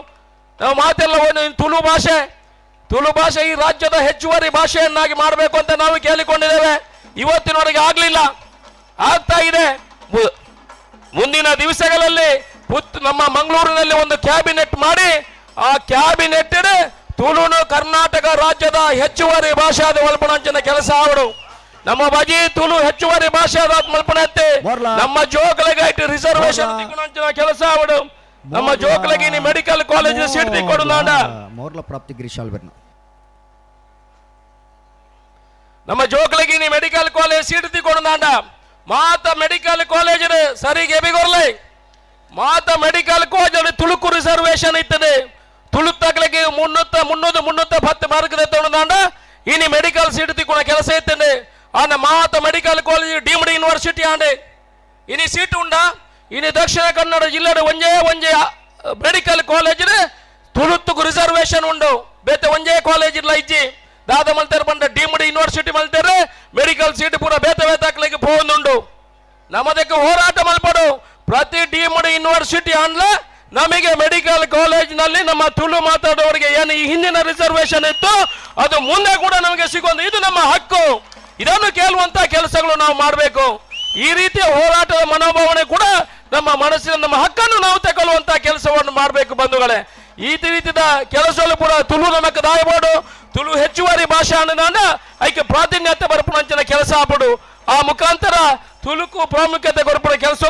ನಾವು ಮಾತೆಲ್ಲ ತುಳು ಭಾಷೆ ತುಳು ಭಾಷೆ ಈ ರಾಜ್ಯದ ಹೆಚ್ಚುವರಿ ಭಾಷೆಯನ್ನಾಗಿ ಮಾಡಬೇಕು ಅಂತ ನಾವು ಕೇಳಿಕೊಂಡಿದ್ದೇವೆ. ಇವತ್ತಿನವರೆಗೆ ಆಗಲಿಲ್ಲ, ಆಗ್ತಾ ಇದೆ. ಮುಂದಿನ ದಿವಸಗಳಲ್ಲಿ ನಮ್ಮ ಮಂಗಳೂರಿನಲ್ಲಿ ಒಂದು ಕ್ಯಾಬಿನೆಟ್ ಮಾಡಿ ಆ ಕ್ಯಾಬಿನೆಟ್ ತುಳುನು ಕರ್ನಾಟಕ ರಾಜ್ಯದ ಹೆಚ್ಚುವರಿ ಭಾಷೆಯಾದ ಮಲ್ಪಣಂಚಿನ ಕೆಲಸ ಅವರು ನಮ್ಮ ಬಜಿ ತುಳು ಹೆಚ್ಚುವರಿ ಭಾಷೆಯಾದ ಮಲ್ಪಣತ್ತೆ ನಮ್ಮ ಜೋಕಲಿಗೆ ರಿಸರ್ವೇಶನ್ ಕೆಲಸ ಅವರು ನಮ್ಮ ಜೋಕಲಿಗೆ medical college seat ತಿಕ್ಕೊಡು ಮೋರ್ಲ ಪ್ರಾಪ್ತಿ ಗಿರೀಶ್ ಆಲ್ಬೆರ್ನ ನಮ್ಮ ಜೋಕಲಿಗೆ medical college seat ತಿಕ್ಕೊಡು ಮಾತ ಮೆಡಿಕಲ್ ಕಾಲೇಜ್ ಸರಿಗೆ ಬಿಗೊರ್ಲೈ ಮಾತ medical college Tuluku reservation ಇತ್ತದೆ ತುಳುತ್ತಗಳಿಗೆ 300 310 mark ತಗೊಂಡ ಇನಿ ಮೆಡಿಕಲ್ ಸೀಟ್ ತಿಕ್ಕೊಣ ಕೆಲಸ ಇತ್ತದೆ. ಆನ ಮಾತ medical college deemed university ಆಂಡೆ ಇನಿ ಸೀಟ್ ಉಂಡ ಇನಿ ದಕ್ಷಿಣ ಕನ್ನಡ ಜಿಲ್ಲೆ ಒಂಜೇ ಒಂಜೇ ಮೆಡಿಕಲ್ ಕಾಲೇಜ್ ತುಳುತ್ತುಕು ರಿಸರ್ವೇಶನ್ ಉಂಡು ಬೇತೆ ಒಂಜೇ ಕಾಲೇಜ್ ಇಲ್ಲ ಇಜ್ಜಿ ದಾದ ಮಲ್ತೇರು ಬಂದ ಡೀಮ್ಡ್ ಯೂನಿವರ್ಸಿಟಿ ಮಲ್ತೇರೆ ಮೆಡಿಕಲ್ ಸೀಟ್ ಪೂರ ಬೇತೆ ಬೇತಾಕ್ಲಿಕ್ಕೆ ಪೋಂದುಂಡು. ನಮ್ಮದಕ್ಕೆ ಹೋರಾಟ ಮಲ್ಪಡು ಪ್ರತಿ ಡೀಮ್ಡ್ ಯೂನಿವರ್ಸಿಟಿ ಅನ್ಲ ನಮಗೆ ಮೆಡಿಕಲ್ ಕಾಲೇಜ್ನಲ್ಲಿ ನಮ್ಮ ತುಳು ಮಾತಾಡೋರಿಗೆ ಏನು ಈ ಹಿಂದಿನ ರಿಸರ್ವೇಶನ್ ಇತ್ತು ಅದು ಮುಂದೆ ಕೂಡ ನಮಗೆ ಸಿಗುವಂತ ಇದು ನಮ್ಮ ಹಕ್ಕು. ಇದನ್ನು ಕೇಳುವಂತ ಕೆಲಸಗಳು ನಾವು ಮಾಡಬೇಕು. ಈ ರೀತಿಯ ಹೋರಾಟದ ಮನೋಭಾವನೆ ಕೂಡ ನಮ್ಮ ಮನಸ್ಸಿನ ನಮ್ಮ ಹಕ್ಕನ್ನು ನಾವು ತಗೊಳ್ಳುವಂತ ಕೆಲಸವನ್ನು ಮಾಡಬೇಕು ಬಂಧುಗಳೇ. ಈ ರೀತಿಯ ಕೆಲಸಗಳು ಕೂಡ ತುಳು ನಮಗೆ ದಾಯಬೋಡು ತುಳು ಹೆಚ್ಚುವರಿ ಭಾಷೆ ಅನ್ನೋದನ್ನ ಐಕೆ ಪ್ರಾಧಾನ್ಯತೆ ಬರ್ಪುಣಂಚಿನ ಕೆಲಸ ಆಗ್ಬಿಡು ಆ ಮುಖಾಂತರ ತುಳುಕು ಪ್ರಾಮುಖ್ಯತೆ ಕೊರಪುಣ ಕೆಲಸ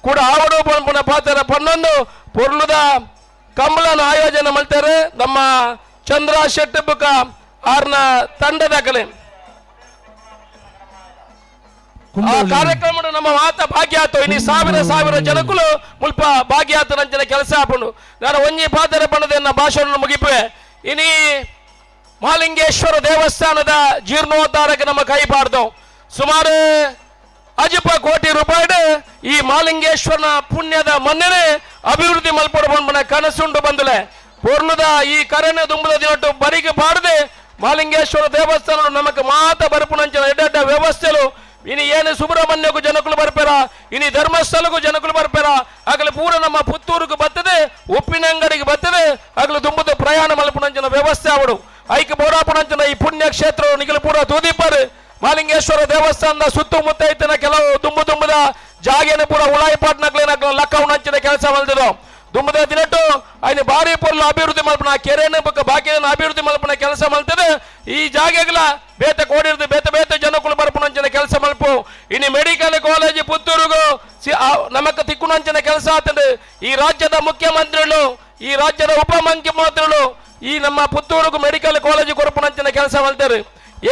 ಕೂಡ ಆವಡು ಪನ್ಪುನ ಪಾತ್ರ ಪನ್ನೊಂದು ಪೊರ್ಲುದ ಕಂಬಳನ ಆಯೋಜನೆ ಮಾಡ್ತಾರೆ ನಮ್ಮ ಚಂದ್ರ ಶೆಟ್ಟಿಬುಕ ಆರ್ನ ತಂಡದ ಕಲೆ ಆ ಕಾರ್ಯಕ್ರಮ ನಮ್ಮ ಮಾತ ಭಾಗ್ಯಾತು ಇನಿ ಸಾವಿರ ಸಾವಿರ ಜನಕ್ಕೂ ಮುಲ್ಪ ಭಾಗ್ಯಾತನಂಚಿನ ಕೆಲಸ ಆಪುಂಡು. ನಾನು ಒಂಜಿ ಪಾತ್ರ ಪಣದ ಭಾಷಣ ಮುಗಿಪುವೆ. ಇನಿ ಮಹಾಲಿಂಗೇಶ್ವರ ದೇವಸ್ಥಾನದ ಜೀರ್ಣೋದ್ಧಾರಕ್ಕೆ ನಮ್ಮ ಕೈ ಪಾಡ್ದು ಸುಮಾರು ಅಜಪ ಕೋಟಿ ರೂಪಾಯಿ ಈ ಮಹಾಲಿಂಗೇಶ್ವರನ ಪುಣ್ಯದ ಮಣ್ಣನೆ ಅಭಿವೃದ್ಧಿ ಮಲ್ಪಡ ಬಂದ ಕನಸುಂಡು ಬಂದಲೆ ಪೂರ್ಣದ ಈ ಕರೆನ ದುಂಬದ ದಿನಟ್ಟು ಬರಿಗೆ ಪಾಡದೆ ಮಹಾಲಿಂಗೇಶ್ವರ ದೇವಸ್ಥಾನ ನಮಕ್ ಮಾತ ಬರಪುನಂಚಿನ ಎಡ್ಡ ವ್ಯವಸ್ಥೆಲು ಇನಿ ಏನು ಸುಬ್ರಹ್ಮಣ್ಯಕ್ಕೂ ಜನಕ್ಕೂ ಬರ್ಪೇರ ಇನಿ ಧರ್ಮಸ್ಥಳಕ್ಕೂ ಜನಕುಲು ಬರ್ಪೇರ ಅಗಲ ಪೂರ ನಮ್ಮ ಪುತ್ತೂರುకు ಬರ್ತದೆ, ಉಪ್ಪಿನಂಗಡಿಗೆ ಬರ್ತದೆ, ಅಗಲ ದುಂಬುದ ಪ್ರಯಾಣ ಮಲ್ಪುನಂಚಿನ ವ್ಯವಸ್ಥೆ ಅವಡು ಐಕ್ ಬೋಡಾಪುನಂಚಿನ ಈ ಪುಣ್ಯ ಕ್ಷೇತ್ರ ನಿಗಲು ಪೂರ ತೂದಿಪ್ಪರು. ಮಾಲಿಂಗೇಶ್ವರ ದೇವಸ್ಥಾನದ ಸುತ್ತಮುತ್ತ ಇತ್ತಿನ ಕೆಲವು ದುಂಬು ದುಂಬುದ ಜಾಗೇನ ಪೂರ ಉಳಾಯಿಪಾಟ್ನಕ್ಲೇನಕ್ಲ ಲಕ್ಕವನಂಚಿನ ಕೆಲಸ ಮಲ್ದಿದ್ದು ದುಂಬುದ ದಿನಟ್ಟು ಐನ ಭಾರಿ ಪೊರ್ಲು ಅಭಿವೃದ್ಧಿ ಮಲ್ಪನ ಕೆರೆನ ಬೊಕ್ಕ ಬಾಕಿನ ಅಭಿವೃದ್ಧಿ ಮಲ್ಪನ ಕೆಲಸ ಮಲ್ತದೆ. ಈ ಜಾಗೆಗಳ ಬೇತೆ ಕೋಡಿರ್ದು ಬೇತೆ ಬೇತೆ ಜನಕುಲು ಬರ್ಪುನಂಚಿನ ಕೆಲಸ ಮಲ್ಪು. ಇನ್ನು ಮೆಡಿಕಲ್ ಕಾಲೇಜ್ ಪುತ್ತೂರುಗು ನಮಕ್ ತಿಕ್ಕುನಂಚಿನ ಕೆಲಸ ಆಗ್ತದೆ. ಈ ರಾಜ್ಯದ ಮುಖ್ಯಮಂತ್ರಿಗಳು, ಈ ರಾಜ್ಯದ ಉಪಮುಖ್ಯಮಂತ್ರಿಗಳು ಈ ನಮ್ಮ ಪುತ್ತೂರುಗು ಮೆಡಿಕಲ್ ಕಾಲೇಜ್ ಕೊರಪುನಂಚಿನ ಕೆಲಸ ಮಲ್ತಾರೆ.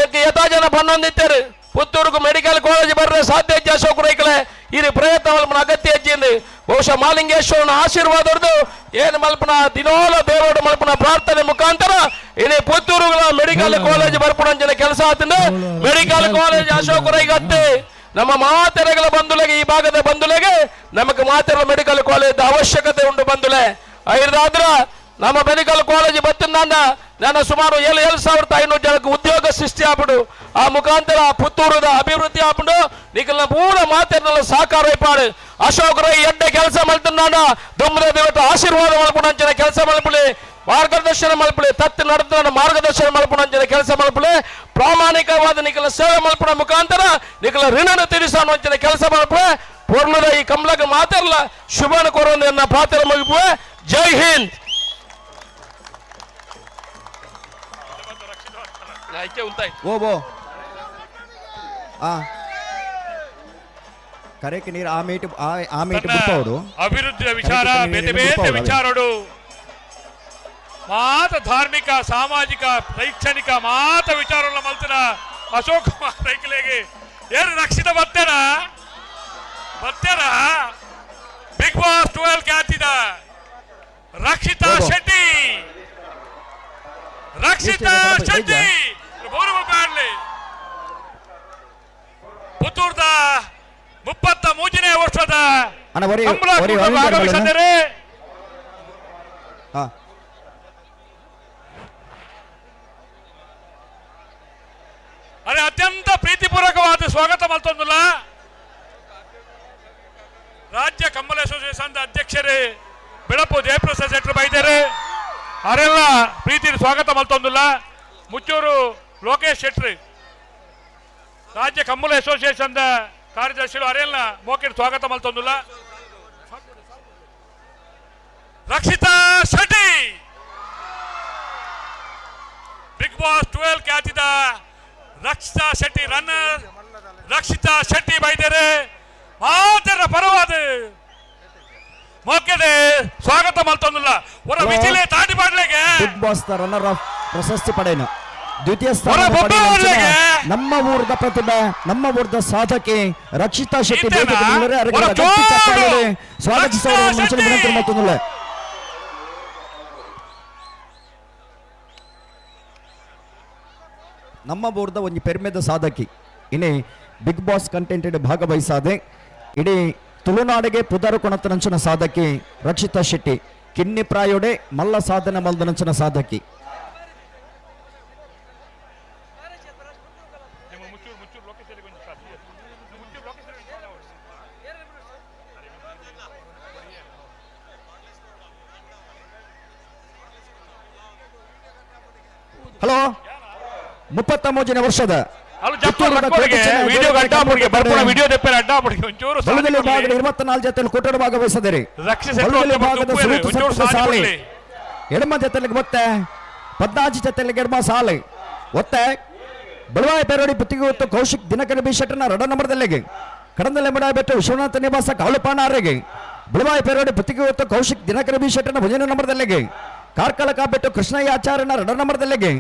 ಏಕೆ ಯಥಾ ಜನ ಬನ್ನೊಂದಿತ್ತಾರೆ ಪುತ್ತೂರುಗು ಮೆಡಿಕಲ್ ಕಾಲೇಜ್ ಬರ್ರೆ ಸಾಧ್ಯ ಹೆಜ್ಜೆ ಅಶೋಕ್ ರೈಕಲೆ ಈ ಪ್ರಯತ್ನ ಮಲ್ಪನ ಅಗತ್ಯ ಹೆಜ್ಜೆಯಿಂದ ಬಹುಶಃ ಮಾಲಿಂಗೇಶ್ವರನ ಆಶೀರ್ವಾದದ್ದು ಏನು ಮಲ್ಪನ ದಿನೋಲ ದೇವರ ಮಲ್ಪನ ಪ್ರಾರ್ಥನೆ ಮುಖಾಂತರ ಇಲ್ಲಿ ಪುತ್ತೂರುಗಳ ಮೆಡಿಕಲ್ ಕಾಲೇಜ್ ಬರ್ಪುನಂಚಿನ ಕೆಲಸ ಆತಂದ್ರೆ ಮೆಡಿಕಲ್ ಕಾಲೇಜ್ ಅಶೋಕ್ ರೈಗತ್ತೆ ನಮ್ಮ ಮಾತೆರೆಗಳ ಬಂಧುಲೆಗೆ, ಈ ಭಾಗದ ಬಂಧುಲೆಗೆ ನಮಗೆ ಮಾತೆರ ಮೆಡಿಕಲ್ ಕಾಲೇಜ್ ಅವಶ್ಯಕತೆ ಉಂಟು ಬಂಧುಲೆ. ಐದಾದ್ರ ನಮ್ಮ ಮೆಡಿಕಲ್ ಕಾಲೇಜ್ ಬತ್ತಿಂದ ನಾನು ಸುಮಾರು 7,500 ಜನಕ್ಕೆ ಉದ್ಯೋಗ ಸೃಷ್ಟಿ ಆಗ್ಬಿಡು. ಆ ಮುಖಾಂತರ ಪುತ್ತೂರದ ಅಭಿವೃದ್ಧಿ ಆಗ್ಬಿಡು ನಿಖಲ್ನ ಪೂರ ಮಾತೆರ್ನೆಲ್ಲ ಸಹಕಾರ ಇಪ್ಪಾಡು. ಅಶೋಕ್ ರೈ ಎಡ್ಡೆ ಕೆಲಸ ಮಲ್ತುನ್ನಾಡ ದುಮ್ಮದ ದೇವತ ಆಶೀರ್ವಾದ ಮಲ್ಪುನಂಚಿನ ಕೆಲಸ ಮಲ್ಪುಲಿ, ಮಾರ್ಗದರ್ಶನ ಮಲ್ಪುಲಿ, ತತ್ತು ನಡೆದ ಮಾರ್ಗದರ್ಶನ ಮಲ್ಪುನಂಚಿನ ಕೆಲಸ ಮಲ್ಪುಲಿ, ಪ್ರಾಮಾಣಿಕವಾದ ನಿಖಲ ಸೇವೆ ಮಲ್ಪುನ ಮುಖಾಂತರ ನಿಖಲ ಋಣನ ತೀರಿಸೋಂಚಿನ ಕೆಲಸ ಮಲ್ಪುಲೆ. ಪೂರ್ಣದ ಈ ಕಮಲಕ್ಕೆ ಮಾತಾಡಲ್ಲ ಶುಭನ ಕೋರೋದನ್ನ ಪಾತ್ರ ಮುಗಿಪುವೆ. ಜೈ ಹಿಂದ್. ಓ ಆ ಕರೆಕ್ ನೀರು ಆ ಮೇಟ್ ಆ ಮೇಟ್ ಬುಪ್ಪವರು ಅಭಿವೃದ್ಧಿಯ ವಿಚಾರ ಬೇತೆ ಬೇತೆ ವಿಚಾರಡು ಮಾತ ಧಾರ್ಮಿಕ ಸಾಮಾಜಿಕ ಶೈಕ್ಷಣಿಕ ಮಾತ ವಿಚಾರಗಳ ಮಲ್ತನ ಅಶೋಕ್ ಕುಮಾರ್ ರೈಕಲೆಗೆ ಏನು ರಕ್ಷಿತ ಬರ್ತೇನ ಬರ್ತೇನ ಬಿಗ್ ಬಾಸ್ 12 ಖ್ಯಾತಿದ ರಕ್ಷಿತಾ ಶೆಟ್ಟಿ, ರಕ್ಷಿತಾ ಶೆಟ್ಟಿ ಗೌರವ ಮಾಡಲಿ. ಪುತ್ತೂರ್ದ 33ನೇ ವರ್ಷದ ಆಗಮಿಸಿದ್ದಾರೆ. ಅರೆ ಅತ್ಯಂತ ಪ್ರೀತಿಪೂರ್ವಕವಾದ ಸ್ವಾಗತ ಮಲ್ತೊಂದುಲ್ಲ ರಾಜ್ಯ ಕಂಬಳ ಅಸೋಸಿಯೇಷನ್ ಅಧ್ಯಕ್ಷರೇ ಬೆಳಪು ಜಯಪ್ರಸಾದ್ ಶೆಟ್ಟರು ಬೈದಾರೆ. ಅವರೆಲ್ಲ ಪ್ರೀತಿ ಸ್ವಾಗತ ಮಲ್ತೊಂದುಲ್ಲ. ಮುಚ್ಚೂರು ಲೋಕೇಶ್ ಶೆಟ್ರಿ ರಾಜ್ಯ ಕಂಬಳ ಅಸೋಸಿಯೇಷನ್ ಕಾರ್ಯದರ್ಶಿಗಳು ಅರೆಲ್ಲ ಮೋಕೆಟ್ ಸ್ವಾಗತ ಮಲ್ತೊಂದುಲ್ಲ. ರಕ್ಷಿತಾ ಶೆಟ್ಟಿ ಬಿಗ್ ಬಾಸ್ 12 ಖ್ಯಾತಿದ ರಕ್ಷಿತಾ ಶೆಟ್ಟಿ ರನ್ನರ್ ರಕ್ಷಿತಾ ಶೆಟ್ಟಿ ಬೈದರೆ ಮಾತರ ಪರವಾದ ಮೋಕೆಡೆ ಸ್ವಾಗತ ಮಲ್ತೊಂದುಲ್ಲ. ಹೊರ ವಿಜಿಲೆ ತಾಟಿ ಮಾಡ್ಲಿಕ್ಕೆ ಬಿಗ್ ಬಾಸ್ ರನ್ನರ್ ಆಫ್ ಪ್ರಶಸ್ತಿ ಪಡೆಯನು ದ್ವಿತೀಯ ಸ್ಥಾನ ನಮ್ಮ ಊರದ ಪ್ರತಿಭೆ, ನಮ್ಮ ಊರದ ಸಾಧಕಿ ರಕ್ಷಿತಾ ಶೆಟ್ಟಿ ಸ್ವಾಗತಿಸುವ ವಿನಂತಿ ಮತ್ತೊಂದುಲ್ಲ. ನಮ್ಮ ಊರದ ಒಂದು ಪೆರ್ಮೆದ ಸಾಧಕಿ ಇನಿ ಬಿಗ್ ಬಾಸ್ ಕಂಟೆಂಟ್ ಭಾಗವಹಿಸಾದೆ ಇಡೀ ತುಳುನಾಡಿಗೆ ಪುದರು ಕೊಣತನಂಚಿನ ಸಾಧಕಿ ರಕ್ಷಿತಾ ಶೆಟ್ಟಿ ಕಿನ್ನಿ ಪ್ರಾಯೋಡೆ ಮಲ್ಲ ಸಾಧನೆ ಮಲ್ದನಂಚಿನ ಸಾಧಕಿ. ಹಲೋ 33ನೇ ವರ್ಷದ 24 ಜೊತೆಯಲ್ಲಿ ಕೂಟದ ಭಾಗವಹಿಸಿದರೆ ಎಡಮ ಜೊತೆಲಿಗೆ ಮತ್ತೆ 14 ಜೊತೆಲಿಗೆ ಎಡಮ ಸಾಲೆ ಒತ್ತೆ ಬಳವಾಯ ಪೇರೋಡಿ ಪುತ್ತಿಗೆ ಹೊತ್ತು ಕೌಶಿಕ್ ದಿನಕರ ಬಿ ಶೆಟ್ಟರ್ನ ರಡ ನಂಬರ್ದಲ್ಲಿಗೆ ಕಡಂದಲೆ ಮಡ ಬೆಟ್ಟು ವಿಶ್ವನಾಥ ನಿವಾಸ ಕಾಳುಪಾಣ ಆರೆಗೆ ಬಳವಾಯ ಪೇರೋಡಿ ಪುತ್ತಿಗೆ ಹೊತ್ತು ಕೌಶಿಕ್ ದಿನಕರ ಬಿ ಶೆಟ್ಟರ್ನ ಭಜನೆ ನಂಬರ್ದಲ್ಲಿಗೆ ಕಾರ್ಕಳ ಕಾಬೆಟ್ಟು ಕೃಷ್ಣಯ್ಯ ಆಚಾರ್ಯನ ರಡ ನಂಬರ್ದಲ್ಲಿಗೆ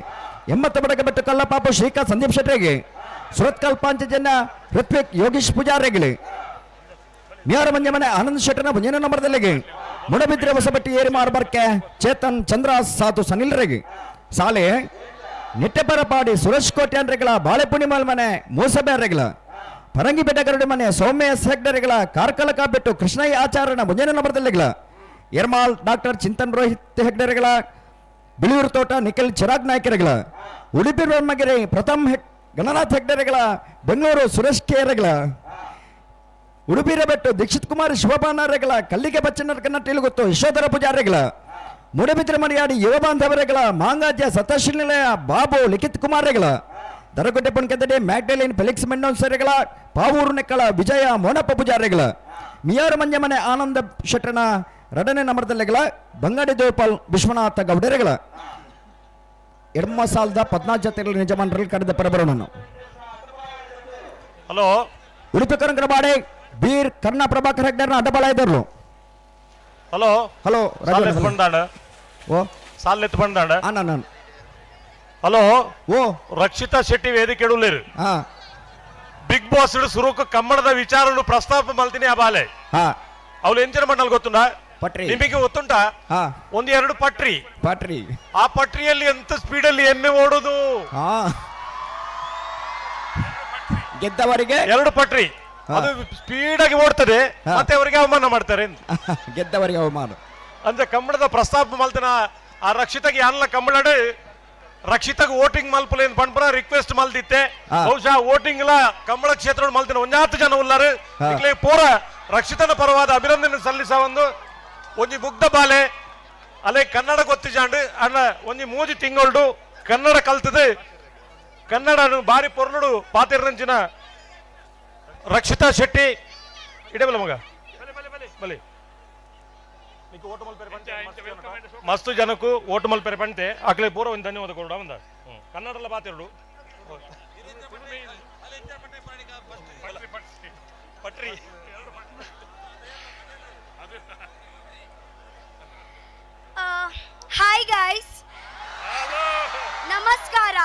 80 ಬಡಗ ಬೆಟ್ಟು ಕಲ್ಲಪಾಪು ಶ್ರೀಕಾಂತ್ ಸಂದೀಪ್ ಶೆಟ್ಟರಿಗೆ ಸುರತ್ಕಲ್ ಪಾಂಚಜನ್ಯ ಋತ್ವಿಕ್ ಯೋಗೀಶ್ ಪೂಜಾರಿಗಳಿ ಮಿಯಾರ ಮಂಜಮನೆ ಆನಂದ್ ಶೆಟ್ಟರ್ನ ಭಜನೆ ನಂಬರ್ದಲ್ಲಿಗೆ ಮುಡಬಿದ್ರೆ ಹೊಸಬಟ್ಟಿ ಏರಿಮಾರ್ ಬರ್ಕೆ ಚೇತನ್ ಚಂದ್ರ ಸಾಧು ಸನಿಲ್ರಿಗೆ ಸಾಲೆ ನಿಟ್ಟೆಪರಪಾಡಿ ಸುರೇಶ್ ಕೋಟ್ಯಾನ್ರೆಗಳ ಬಾಳೆಪುಣಿಮಲ್ ಮನೆ ಮೂಸಬೇರೆಗಳ ಪರಂಗಿ ಬೆಟ್ಟಗರಡಿ ಮನೆ ಸೌಮ್ಯ ಹೆಗ್ಡರೆಗಳ ಕಾರ್ಕಳ ಕಾಬೆಟ್ಟು ಕೃಷ್ಣಯ್ಯ ಆಚಾರ್ಯನ ಮುಂಜಾನೆ ನಂಬರ್ದಲ್ಲಿಗಳ ಎರ್ಮಾಲ್ ಡಾಕ್ಟರ್ ಚಿಂತನ್ ರೋಹಿತ್ ಹೆಗ್ಡರೆಗಳ ಬಿಳಿಯೂರು ತೋಟ ನಿಖಿಲ್ ಚಿರಾಗ್ ನಾಯ್ಕರೆಗಳ ಉಡುಪಿ ಬ್ರಹ್ಮಗಿರಿ ಪ್ರಥಮ್ ಹೆಗ್ ಗಣನಾಥ್ ಹೆಗ್ಡರೆಗಳ ಬೆಂಗಳೂರು ಸುರೇಶ್ ಕೇರೆಗಳ ಉಡುಪಿರಬೆಟ್ಟು ದೀಕ್ಷಿತ್ ಕುಮಾರ್ ಶಿವಪಾನರೆಗಳ ಕಲ್ಲಿಗೆ ಬಚ್ಚನರ ಕನ್ನಟ್ಟಿಲು ಗೊತ್ತು ಯಶೋಧರ ಪೂಜಾರಿಗಳ ಮೂಡಬಿದ್ರೆ ಮಣಿಯಾಡಿ ಯುವ ಬಾಂಧವರೆಗಳ ಮಾಂಗಾಜ್ಯ ಸತಶಿ ನಿಲಯ ಬಾಬು ಲಿಖಿತ್ ಕುಮಾರ್ರೆಗಳ ದರಗುಡ್ಡೆ ಪುಣ್ಕೆದಡೆ ಮ್ಯಾಗ್ಡಲಿನ್ ಫೆಲಿಕ್ಸ್ ಮೆಂಡೋನ್ಸರೆಗಳ ಪಾವೂರು ನೆಕ್ಕಳ ವಿಜಯ ಮೋನಪ್ಪ ಪೂಜಾರಿಗಳ ಮಿಯಾರು ಮಂಜಮನೆ ಆನಂದ ಶೆಟ್ಟನ ರಡನೆ ನಮರ್ದಲ್ಲೆಗಳ ಬಂಗಾಡಿ ದೇವಪಾಲ್ ವಿಶ್ವನಾಥ ಗೌಡರೆಗಳ ಎಡ್ಮ ಸಾಲದ 14 ಜತೆಗಳ ನಿಜಮಾನರಲ್ಲಿ ಕರೆದ ಪರಬರೋಣನು. ಹಲೋ ಉಡುಪಿ ಕರಂಕರಬಾಡೆ ಬೀರ್ ಕರ್ಣ ಪ್ರಭಾಕರ್ ಹೆಗ್ಡರ್ನ ಅಡ್ಡಬಲ ಇದ್ದರು. ಹಲೋ ಹಲೋ ಸಾಲೆತ್ ಬಂದಾಣ. ಓ ಸಾಲೆತ್ ಬಂದಾಣ. ನಾನು ಹಲೋ ಓ ರಕ್ಷಿತಾ ಶೆಟ್ಟಿ ವೇದಿಕೆ ಉಳ್ಳೇರು. ಬಿಗ್ ಬಾಸ್ ಸುರುಕು ಕಮ್ಮಣದ ವಿಚಾರನು ಪ್ರಸ್ತಾಪ ಮಲ್ತೀನಿ ಆ ಬಾಲೆ. ಅವಳು ಎಂಚಿನ ಮಂಡಲ್ ಗೊತ್ತುಂಡ? ಪಟ್ರಿ. ನಿಮಗೆ ಗೊತ್ತುಂಟಾ? ಒಂದು ಎರಡು ಪಟ್ರಿ. ಪಟ್ರಿ. ಆ ಪಟ್ರಿಯಲ್ಲಿ ಎಂತ ಸ್ಪೀಡ್ ಅಲ್ಲಿ ಎಮ್ಮೆ ಓಡುದು. ಗೆದ್ದವರಿಗೆ ಎರಡು ಪಟ್ರಿ, ಅದು ಸ್ಪೀಡ್ ಆಗಿ ಓಡ್ತದೆ, ಮತ್ತೆ ಅವರಿಗೆ ಅವಮಾನ ಮಾಡ್ತಾರೆ. ಗೆದ್ದವರಿಗೆ ಅವಮಾನ ಅಂದ್ರೆ ಕಂಬಳದ ಪ್ರಸ್ತಾಪ ಮಲ್ತನ ಆ ರಕ್ಷಿತಗೆ ಯಾರಲ್ಲ ಕಂಬಳಡು ರಕ್ಷಿತಗ್ ವೋಟಿಂಗ್ ಮಲ್ಪುಲೆ ಪಂಪರ ರಿಕ್ವೆಸ್ಟ್ ಮಲ್ದಿತ್ತೆ. ಬಹುಶಃ ವೋಟಿಂಗ್ ಲ ಕಂಬಳ ಕ್ಷೇತ್ರ ಮಲ್ತಿನ ಒಂಜಾತು ಜನ ಉಲ್ಲಾರು. ಇಕ್ಲೆ ಪೂರ ರಕ್ಷಿತನ ಪರವಾದ ಅಭಿನಂದನೆ ಸಲ್ಲಿಸ ಒಂದು ಒಂಜಿ ಮುಗ್ಧ ಬಾಲೆ ಅಲ್ಲೇ ಕನ್ನಡ ಗೊತ್ತಿಜಾಂಡು ಅಣ್ಣ ಒಂಜಿ ಮೂಜಿ ತಿಂಗಳ್ಡು ಕನ್ನಡ ಕಲ್ತದೆ ಕನ್ನಡ ಬಾರಿ ಪೊರ್ಲುಡು ಪಾತಿರ್ನಂಚಿನ ರಕ್ಷಿತಾ ಶೆಟ್ಟಿ ಇಡಬಲ್ಲ ಮಗ ಬಲೆ ಮಸ್ತು ಜನಕ್ಕೂ ಓಟು ಮಲ್ಪೆರೆ ಪಂತೆ ಅಕ್ಲೆ ಪೂರ ಒಂದು ಧನ್ಯವಾದ ಕೊಡ ಒಂದ ಕನ್ನಡಲ್ಲ ಬಾತಿರುಡು ಪಟ್ರಿ. ಹಾಯ್ ಗೈಸ್, ನಮಸ್ಕಾರ.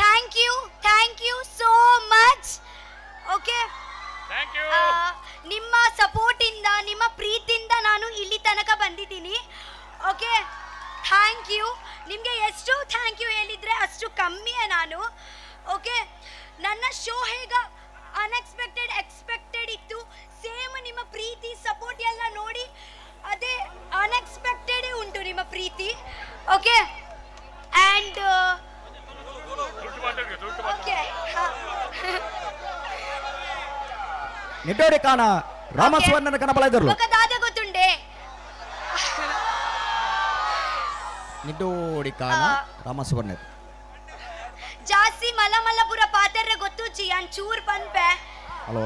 Thank you, thank you so much. Okay, ನಿಮ್ಮ ಸಪೋರ್ಟಿಂದ ನಿಮ್ಮ ಪ್ರೀತಿಯಿಂದ ನಾನು ಇಲ್ಲಿ ತನಕ ಬಂದಿದ್ದೀನಿ. Okay, thank you. ನಿಮಗೆ ಎಷ್ಟು thank you ಹೇಳಿದರೆ ಅಷ್ಟು ಕಮ್ಮಿಯೇ ನಾನು. ಓಕೆ, ನನ್ನ ಶೋ ಹೇಗೆ ಅನ್ಎಕ್ಸ್ಪೆಕ್ಟೆಡ್ ಎಕ್ಸ್ಪೆಕ್ಟೆಡ್ ಇತ್ತು, ಸೇಮ್ ನಿಮ್ಮ ಪ್ರೀತಿ ಸಪೋರ್ಟ್ ಎಲ್ಲ ನೋಡಿ ಅದೇ ಅನ್ಎಕ್ಸ್ಪೆಕ್ಟೆಡೇ ಉಂಟು ನಿಮ್ಮ ಪ್ರೀತಿ. ಓಕೆ ಆ್ಯಂಡ್ ಓಕೆ ನಿಟ್ಟೋಡಿ ಕಾಣ ರಾಮಸುವರ್ಣನ ಕನಬಲ ಇದ್ದರು. ದಾದ ಗೊತ್ತುಂಡೆ ನಿಟ್ಟೋಡಿ ಕಾಣ ರಾಮಸುವರ್ಣ ಜಾಸ್ತಿ ಮಲ್ಲ ಮಲ್ಲಪುರ ಪಾತ್ರ ಗೊತ್ತುಚಿ ಅನ್ ಚೂರ್ ಪನ್ಪೆ.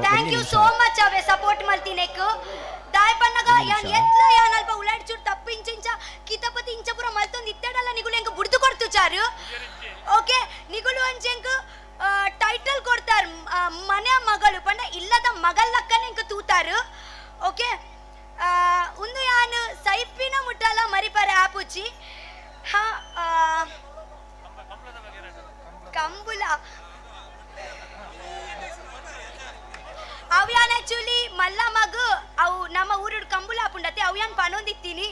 Thank you so much away support ಮಲ್ತಿನೆಕ್ ದಾಯ್ ಪನ್ನಗ ಯಾನ್ ಎತ್ಲ ಯಾನ್ ಅಲ್ಪ ಉಲಾಡ್ ಚೂರ್ ತಪ್ಪು ಇಂಚ ಕಿತಪತಿ ಇಂಚ ಪುರ ಮಲ್ತೊಂದು ಇತ್ತಡಲ್ಲ ನಿಗುಲು ಎಂಕ್ ಬುಡ್ದು ಕೊಡ್ತು ಚಾರು. ಓಕೆ, ನಿಗುಲು ಅಂಚೆಂಕ್ ಟೈಟಲ್ ಕೊಡ್ತಾರ ಮನೆ ಮಗಳು ಪಂಡ ಇಲ್ಲದ ಮಗಲ್ಲಕ್ಕನೆ ಎಂಕ್ ತೂತಾರು. ಓಕೆ, ಉಂದು ಯಾನ್ ಸೈಪಿನ ಮುಟ್ಟಲ ಮರಿಪರೆ ಆಪುಚಿ. ಹಾ ಕಂಬುಲ ಅವು ಯಾನ್ ಆಕ್ಚುಲಿ ಮಲ್ಲ ಮಗು ಅವು ನಮ್ಮ ಊರುಡು ಕಂಬುಲ ಆಪುಂಡತೆ ಅವು ಯಾನ್ ಪನೊಂದಿತ್ತೀನಿ.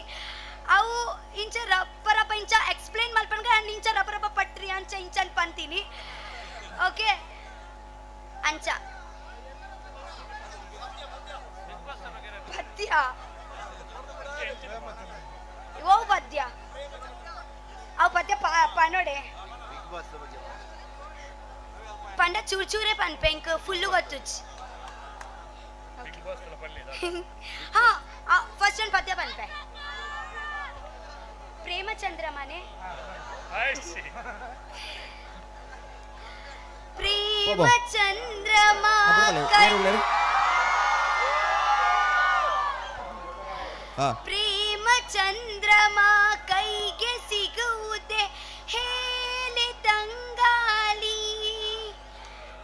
ಅವು ಇಂಚ ರಪ್ಪ ರಪ್ಪ ಇಂಚ ಎಕ್ಸ್ಪ್ಲೇನ್ ಮಲ್ಪನ್ಗ ಇಂಚ ರಪ್ಪ ರಪ್ಪ ಪಟ್ರಿ ಅಂಚ ಇಂಚ ಪಂತೀನಿ. ಓಕೆ, ಅಂಚ ಪದ್ಯ ಓ ಪದ್ಯ ಅವು ಪದ್ಯ ಪನೋಡೆ ಪಂಡ ಚೂರ್ ಚೂರೇ ಪನ್ಪೆ ಇಂಕ್ ಫುಲ್ಲು ಗೊತ್ತುಚ್. ಹಾ ಫಸ್ಟ್ ಒಂದು ಪದ್ಯ ಪನ್ಪೆ. ಪ್ರೇಮಚಂದ್ರಮನೆ ಪ್ರೇಮಚಂದ್ರಮ ಪ್ರೇಮಚಂದ್ರಮ ಕೈಗೆ ಸಿಗುವುದೇ ಹೇಲೆ ತಂಗಾಲಿ,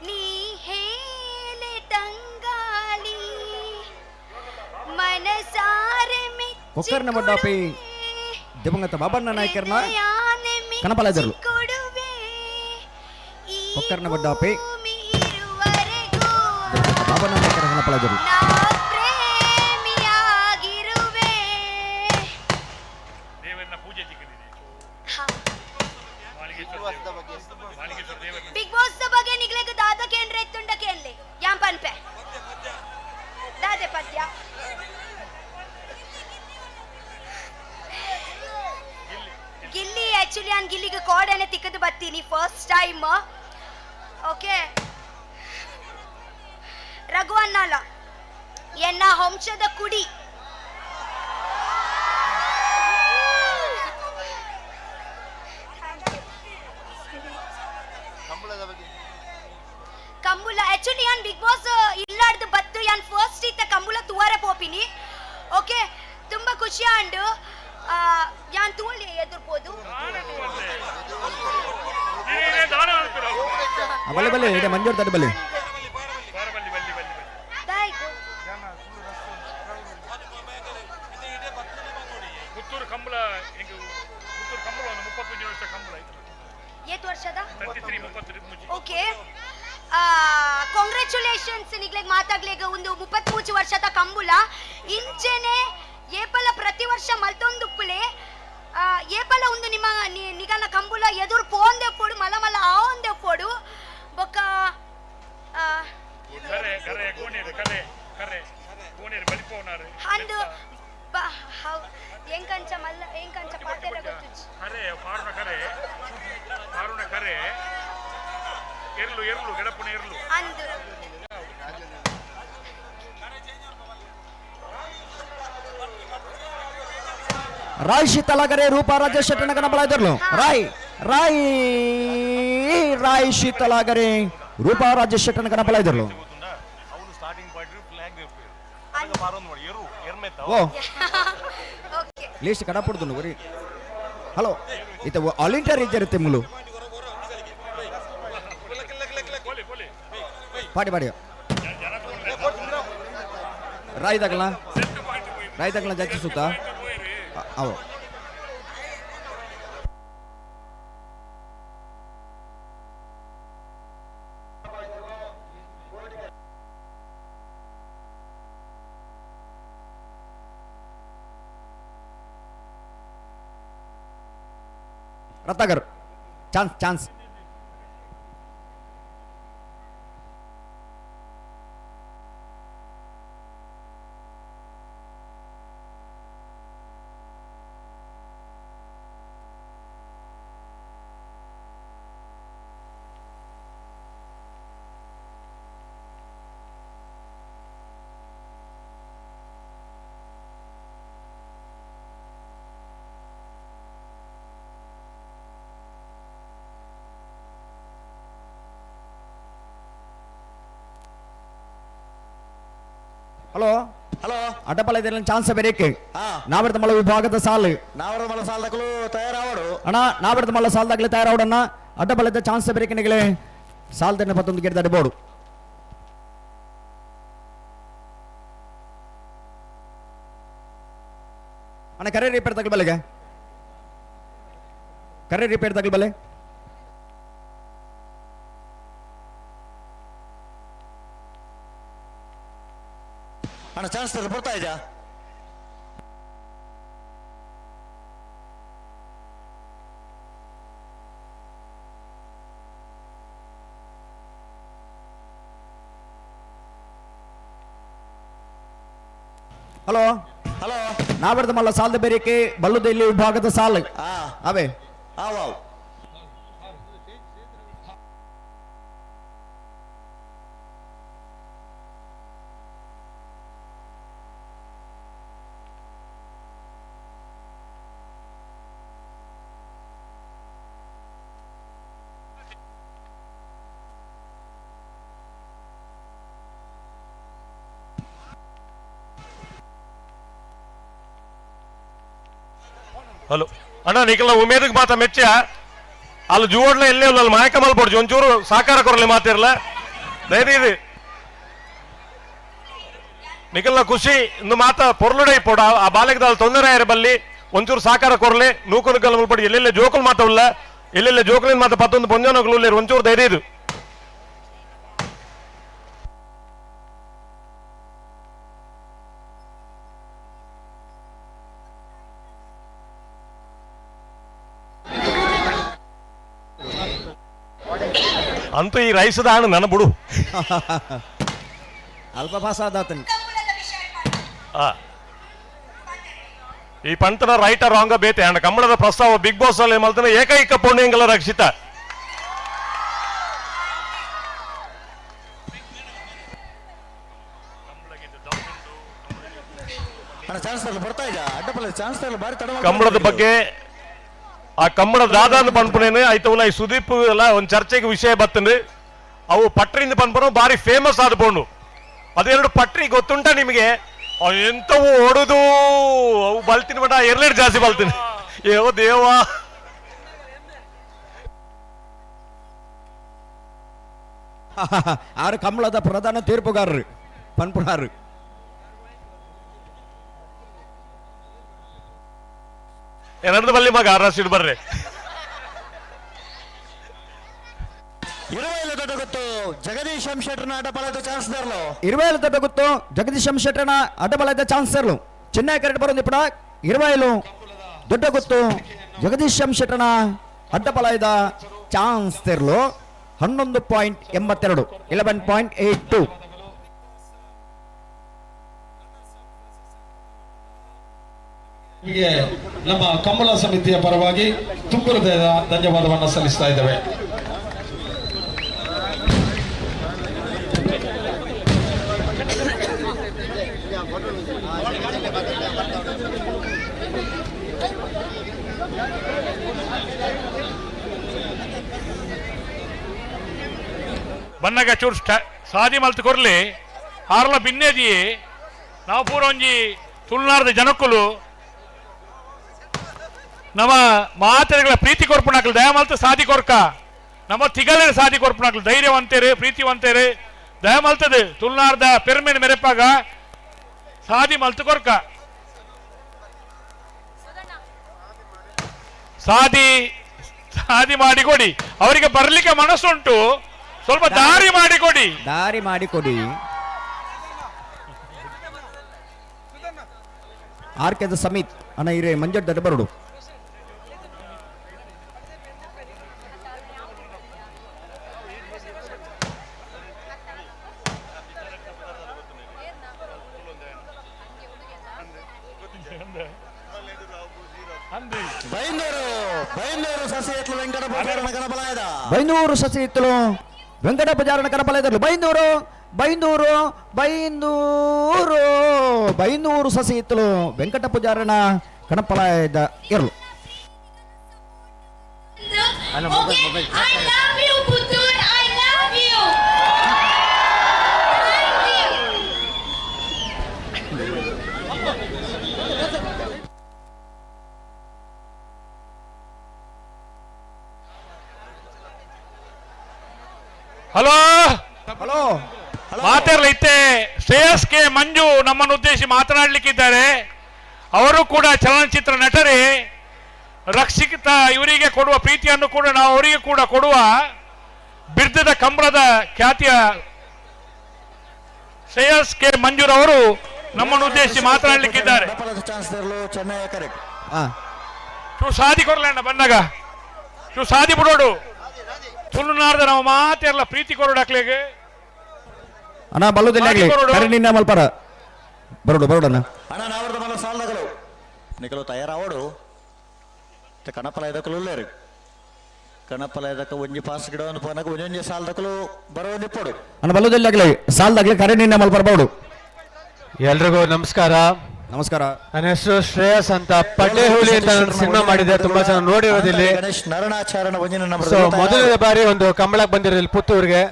ನೀ ಹೇಲೆ ತಂಗಾಲಿ ಮನಸಾರೆ ಕೊಕ್ಕರ್ನ ಬಡ್ಡಾಪಿ ದಿವಂಗತ ಬಾಬಣ್ಣ ನಾಯಕರ್ನ ಕನಪಲ ಇದ್ದರು. ಕೊಕ್ಕರ್ನ ಬಡ್ಡಾಪಿ ಬಾಬಣ್ಣ ನಾಯಕರ ಕನಪಲ ಇದ್ದರು. ಬಿಗ್ ಬಾಸ್ ಬಗ್ಗೆ ನಿಗ್ಲೆಗ್ ದಾದ ಕೇಂದ್ರ ಎತ್ತುಂಡ ಕೇನ್ಲೆ ಯಾಂ ಪನ್ಪೆ ದಾದೆ ಪದ್ಯ ಗಿಲ್ಲಿ. ಆಕ್ಚುಲಿ ನಾನು ಗಿಲ್ಲಿಗೆ ಕೋಡನೆ ತಿಕ್ಕದು ಬರ್ತೀನಿ ಫಸ್ಟ್ ಟೈಮ್. ಓಕೆ, ರಘು ಅಣ್ಣಲ ಎನ್ನ ವಂಶದ ಕುಡಿ. ಕಂಬುಲ ಆಕ್ಚುಲಿ ಯಾನ್ ಬಿಗ್ ಬಾಸ್ ಇಲ್ಲಾಡ್ದು ಬತ್ತು ಯಾನ್ ಫಸ್ಟ್ ಇತ್ತ ಕಂಬುಲ ತುವಾರೆ ಪೋಪಿನಿ. ಓಕೆ, ತುಂಬಾ ಖುಷಿ ಆಂಡು. ಯಾನ್ ತೂಲಿ ಎದುರ್ಪೋದು. ಬಲೆ ಬಲೆ ಇದೆ ಮಂಜೂರ್ ತಡೆ ಬಲೆ. ಪುತ್ತೂರು ಕಂಬಳ ಪುತ್ತೂರು ಕಂಬಳ ಒಂದು 35 ವರ್ಷ ಕಂಬಳ ಆಯ್ತು. ಏತ್ ವರ್ಷದ? 33 33. ಓಕೆ, ಕಾಂಗ್ರ್ಯಾಚುಲೇಷನ್ಸ್ ನಿಗ್ಲೆಗ್ ಮಾತಾಗ್ಲೆಗ್. ಒಂದು 33 ವರ್ಷದ ಕಂಬುಲ ಇಂಚೆನೆ ಏಪಲ ಪ್ರತಿ ವರ್ಷ ಮಲ್ತೊಂದುಪ್ಪುಲೆ. ಏಪಲ ಒಂದು ನಿಮ್ಮ ನಿಗಲ ಕಂಬುಲ ಎದುರು ಪೋಂದೆ ಪೋಡು ಮಲ ಮಲ ಆವಂದೆ ಪೋಡು ಬೊಕ್ಕ. ಅಂದು ಎಂಕಂಚ ಮಲ್ಲ ಎಂಕಂಚ ಪಾತೆರ ಗೊತ್ತುಜ್ಜಿ. ಕರೆ ಪಾರುನ ಕರೆ ಪಾರುನ ಕರೆ ಎರ್ಲು ಎರ್ಲು ಗಡಪುಣ ಎರ್ಲು ಅಂದು. ರಾಯ್ ಶೀತಲಗರೆ ರೂಪಾ ರಾಜೇಶ್ ಶೆಟ್ಟನ ಕಣಬಲ ಇದ್ರಲು. ರಾಯ್ ರಾಯ್ ರಾಯ್ ಶೀತಲಾಗರೆ ರೂಪಾ ರಾಜೇಶ್ ಶೆಟ್ಟನ ಕಣಬಲ ಇದ್ರಲು. ಓ ಲಿಸ್ಟ್ ಕಡಪುಡ್ದು ಒರಿ. ಹಲೋ, ಇತ ಆಲ್ ಇಂಡಿಯಾ ರೀಜರ್ ತಿಮ್ಮಲು ಪಾಡಿ ಪಾಡಿ ರಾಯ್ ತಗಲ ರಾಯ್ ತಗಲ ಜಾಸ್ತಿ ಸುತ್ತ ಅವು. Ratnakar chance chance. Hello hello, ಅಡ್ಡಪಲ ಇದರಲ್ಲಿ ಚಾನ್ಸ್ ಬೇರೆ. ನಾವರ್ತ ವಿಭಾಗದ ಸಾಲು ನಾವರ್ತ ಸಾಲದಾಗಲು ತಯಾರಾವಡು ಅಣ್ಣ, ನಾವರ್ತ ಮಲ್ಲ ಸಾಲದಾಗಲೇ ತಯಾರಾವಡಣ್ಣ. ಅಡ್ಡಪಲದ ಚಾನ್ಸ್ ಬೇರೆ ನಿಗಲೇ ಸಾಲದನ್ನ ಪತ್ತೊಂದು ಗೆಡ್ದಾಡಿ ಬೋರ್ಡು. ಅಣ್ಣ ಕರೆ ರಿಪೇರ್ ತಗಲ್ ಬಲೆಗೆ, ಕರೆ ರಿಪೇರ್ ತಗಲ್ ಬಲೆ. ಅಣ್ಣ ಚಾನ್ಸ್ ಬರ್ತಾ ಇದೆಯಾ? ಹಲೋ ಹಲೋ, ನಾವರ್ತ ಮಲ್ಲ ಸಾಲದ ಬೇರೆಕೆ ಬಲ್ಲುದೆಲ್ಲಿ ವಿಭಾಗದ ಸಾಲು ಅವೇ. ಹಲೋ ಅಣ್ಣ, ನಿಖಲ ಉಮೇದಕ್ಕೆ ಮಾತ ಮೆಚ್ಚ ಅಲ್ಲಿ ಜುವಡ್ಲ ಎಲ್ಲೇ ಅಲ್ಲಿ ಮಾಯಕ ಮಲ್ಪೊಡ್ಚಿ ಒಂಚೂರು ಸಾಕಾರ ಕೊರಲಿ ಮಾತಿರ್ಲ ದಯದೀದು ನಿಖಲ್ನ ಖುಷಿ ಇಂದು ಮಾತ ಪೊರ್ಲುಡೆ ಇಪ್ಪೊಡು. ಆ ಬಾಲೆಗದಾಲ್ ತೊಂದರೆ ಆಯ್ರ ಬಲ್ಲಿ ಒಂಚೂರು ಸಾಕಾರ ಕೊರಲಿ ನೂಕುನು ಕಲ್ ಮಲ್ಪೊಡು. ಎಲ್ಲೆಲ್ಲ ಜೋಕುಲು ಮಾತ ಉಲ್ಲ, ಎಲ್ಲೆಲ್ಲ ಜೋಕುಲಿನ ಮಾತ ಪತ್ತೊಂದು ಪೊಂಜನಕುಲು ಉಲ್ಲೇರು, ಒಂಚೂರು ಧೈರ್ಯ. ಅಂತೂ ಈ ರೈಸ್ ದಾಣ ನನ್ನ ಬಿಡು. ಅಲ್ಪ ಭಾಷಾದಾತನ್. ಈ ಪಂತನ ರೈಟ್ ರಾಂಗ್ ಬೇತೆ ಅಂಡ್ ಕಮ್ಮಳದ ಪ್ರಸ್ತಾವ ಬಿಗ್ ಬಾಸ್ ಅಲ್ಲಿ ಮಲ್ತನ ಏಕೈಕ ಪುಣ್ಯಂಗಲ ರಕ್ಷಿತ. ಕಂಬಳದ ಬಗ್ಗೆ ಆ ಕಂಬಳ ದಾದಾನ ಪನ್ಪುನೇನು ಐತವಲ್ಲ ಈ ಸುದೀಪ್ ಎಲ್ಲ ಒಂದು ಚರ್ಚೆಗೆ ವಿಷಯ ಬರ್ತಂದು. ಅವು ಪಟ್ರಿಂದ ಪನ್ಪುನ ಭಾರಿ ಫೇಮಸ್ ಆದ ಪೋಂಡು. ಅದೆರಡು ಪಟ್ರಿ ಗೊತ್ತುಂಟ ನಿಮಗೆ? ಅವು ಎಂತವು ಓಡುದು, ಅವು ಬಲ್ತೀನಿ ಬಟ್ ಎರಡೆರಡು ಜಾಸ್ತಿ ಬಲ್ತೀನಿ. ಏವೋ ದೇವಾ. ಆರು ಕಂಬಳದ ಪ್ರಧಾನ ತೀರ್ಪುಗಾರರು ಪನ್ಪುನಾರು. ಎರಡು ಬಲ್ಲಿ ಮಗ ಅರಸಿಡ್ ಬರ್ರೆ. 20 ದೊಡ್ಡ ಜಗದೀಶ್ ಎಂ ಶೆಟ್ಟರ್ನ ಅಡ್ಡಬಲದ ಚಾನ್ಸ್ ತರಲು. 20 ದೊಡ್ಡ ಗೊತ್ತು ಜಗದೀಶ್ ಎಂ ಶೆಟ್ಟರ್ನ ಅಡ್ಡಬಲದ ಚಾನ್ಸ್ ತರಲು. ಚೆನ್ನೈ ಕರೆಕ್ಟ್ ಬರೋದು ಇಪ್ಪಡ. 20 ದೊಡ್ಡ ಗೊತ್ತು ಜಗದೀಶ್ ಎಂ ಶೆಟ್ಟರ್ನ ಅಡ್ಡಬಲದ ಚಾನ್ಸ್ ತೆರಲು. 11.82 11.82. ನಿಮಗೆ ನಮ್ಮ ಕಂಬಳ ಸಮಿತಿಯ ಪರವಾಗಿ ತುಂಬು ಹೃದಯದ ಧನ್ಯವಾದವನ್ನು ಸಲ್ಲಿಸ್ತಾ ಇದ್ದೇವೆ. ಬನ್ನಗ ಚೂರು ಸಾದಿ ಮಲ್ತು ಕೊರ್ಲಿ ಆರ್ಲ ಬಿನ್ನೇದಿ. ನಾವು ಪೂರ ಒಂಜಿ ತುಳುನಾಡದ ಜನಕ್ಕುಲು ನಮ್ಮ ಮಾತೆಗಳ ಪ್ರೀತಿ ಕೊರ್ಪುಣಾಕ್ಲು ದಯಮಲ್ತು ಸಾದಿ ಕೊರ್ಕ. ನಮ್ಮ ತಿಗಲರ ಸಾದಿ ಕೊರ್ಪುಣಾಕ್ಲು ಧೈರ್ಯವಂತೇರು ಪ್ರೀತಿವಂತೇರು ದಯಮಲ್ತದೆ ತುಳುನಾಡದ ಪೆರ್ಮೆನ್ ಮೆರೆಪಾಗ ಸಾದಿ ಮಲ್ತು ಕೊರ್ಕ. ಸಾದಿ ಸಾದಿ ಮಾಡಿಕೊಡಿ, ಅವರಿಗೆ ಬರ್ಲಿಕ್ಕೆ ಮನಸ್ಸುಂಟು, ಸ್ವಲ್ಪ ದಾರಿ ಮಾಡಿಕೊಡಿ, ದಾರಿ ಮಾಡಿಕೊಡಿ. ಆರ್ ಕೆ ಸಮಿತ್ ಅಣ್ಣ ಇರೇ ಮಂಜಡ್ ದಡ್ಡ ಬರಡು. ಬೈಂದೂರು ಸಸಿಹಿತ್ತಲು ವೆಂಕಟ ಪೂಜಾರನ ಕನಪಲಾಯದ. ಬೈಂದೂರು ಬೈಂದೂರು ಬೈಂದೂರು ಬೈಂದೂರು ಸಸಿಹಿತ್ತಲು ವೆಂಕಟ ಪೂಜಾರನ ಕಣಪಲಾಯದ ಇರಲು. ಹಲೋ ಹಲೋ ಮಾತಾಡಲೈತೆ ಶ್ರೇಯಸ್ ಕೆ ಮಂಜು ನಮ್ಮನ್ನು ಉದ್ದೇಶಿಸಿ ಮಾತನಾಡಲಿಕ್ಕಿದ್ದಾರೆ. ಅವರು ಕೂಡ ಚಲನಚಿತ್ರ ನಟರೇ. ರಕ್ಷಿತ ಇವರಿಗೆ ಕೊಡುವ ಪ್ರೀತಿಯನ್ನು ಕೂಡ ನಾವು ಅವರಿಗೆ ಕೂಡ ಕೊಡುವ ಬಿರ್ದದ ಕಂಬಳದ ಖ್ಯಾತಿಯ ಶ್ರೇಯಸ್ ಕೆ ಮಂಜುರವರು ನಮ್ಮನ್ನು ಉದ್ದೇಶಿಸಿ ಮಾತನಾಡಲಿಕ್ಕಿದ್ದಾರೆ. ಸಾದಿ ಕೊರಲಣ್ಣ ಬಂದಾಗ ಶೂ ಸಾದಿ ಬಿಡೋಡು. ತುಳುನಾಡದ ನಾವು ಮಾತೆಲ್ಲ ಪ್ರೀತಿ ಕೊರಡಾಕ್ಲಿಗೆ ಅಣ್ಣ ಬಲ್ಲುದಿಲ್ಲ ನಿನ್ನ ಮಲ್ಪರ ಬರೋಡು ಬರೋಡಣ್ಣ. ಅಣ್ಣ ನಾವರ್ದ ಮಲ್ಲ ಸಾಲದಗಳು ನಿಕಲು ತಯಾರಾವಡು ಕಣಪಲ ಇದಕ್ಕಲು ಉಲ್ಲೇರು ಕಣಪಲ ಇದಕ್ಕೆ ಒಂಜಿ ಪಾಸ್ ಗಿಡ ಒಂದು ಪೋನಕ ಒಂಜೊಂಜಿ ಸಾಲದಕ್ಕಲು ಬರೋ ನಿಪ್ಪೋಡು. ಅಣ್ಣ ಬಲ್ಲುದಿಲ್ಲ ಸಾಲದಾಗ್ಲಿ ಕರೆ ನಿನ್ನ ಮಲ್ಪರ ಬರೋಡು. ಎಲ್ರಿಗೂ ನಮಸ್ಕಾರ. ನಮಸ್ಕಾರ. ನನ್ನ ಹೆಸರು ಶ್ರೇಯಸ್ ಅಂತ. ಪಡ್ಡೆ ಹುಲಿ ಅಂತ ನಾನು ಸಿನಿಮಾ ಮಾಡಿದ್ದೆ, ತುಂಬಾ ಚೆನ್ನಾಗಿ ನೋಡಿರೋದಿಲ್ಲಿ. ಸೊ ಮೊದಲನೇ ಬಾರಿ ಒಂದು ಕಂಬಳಕ್ಕೆ ಬಂದಿರೋದಿಲ್ಲ ಪುತ್ತೂರಿಗೆ,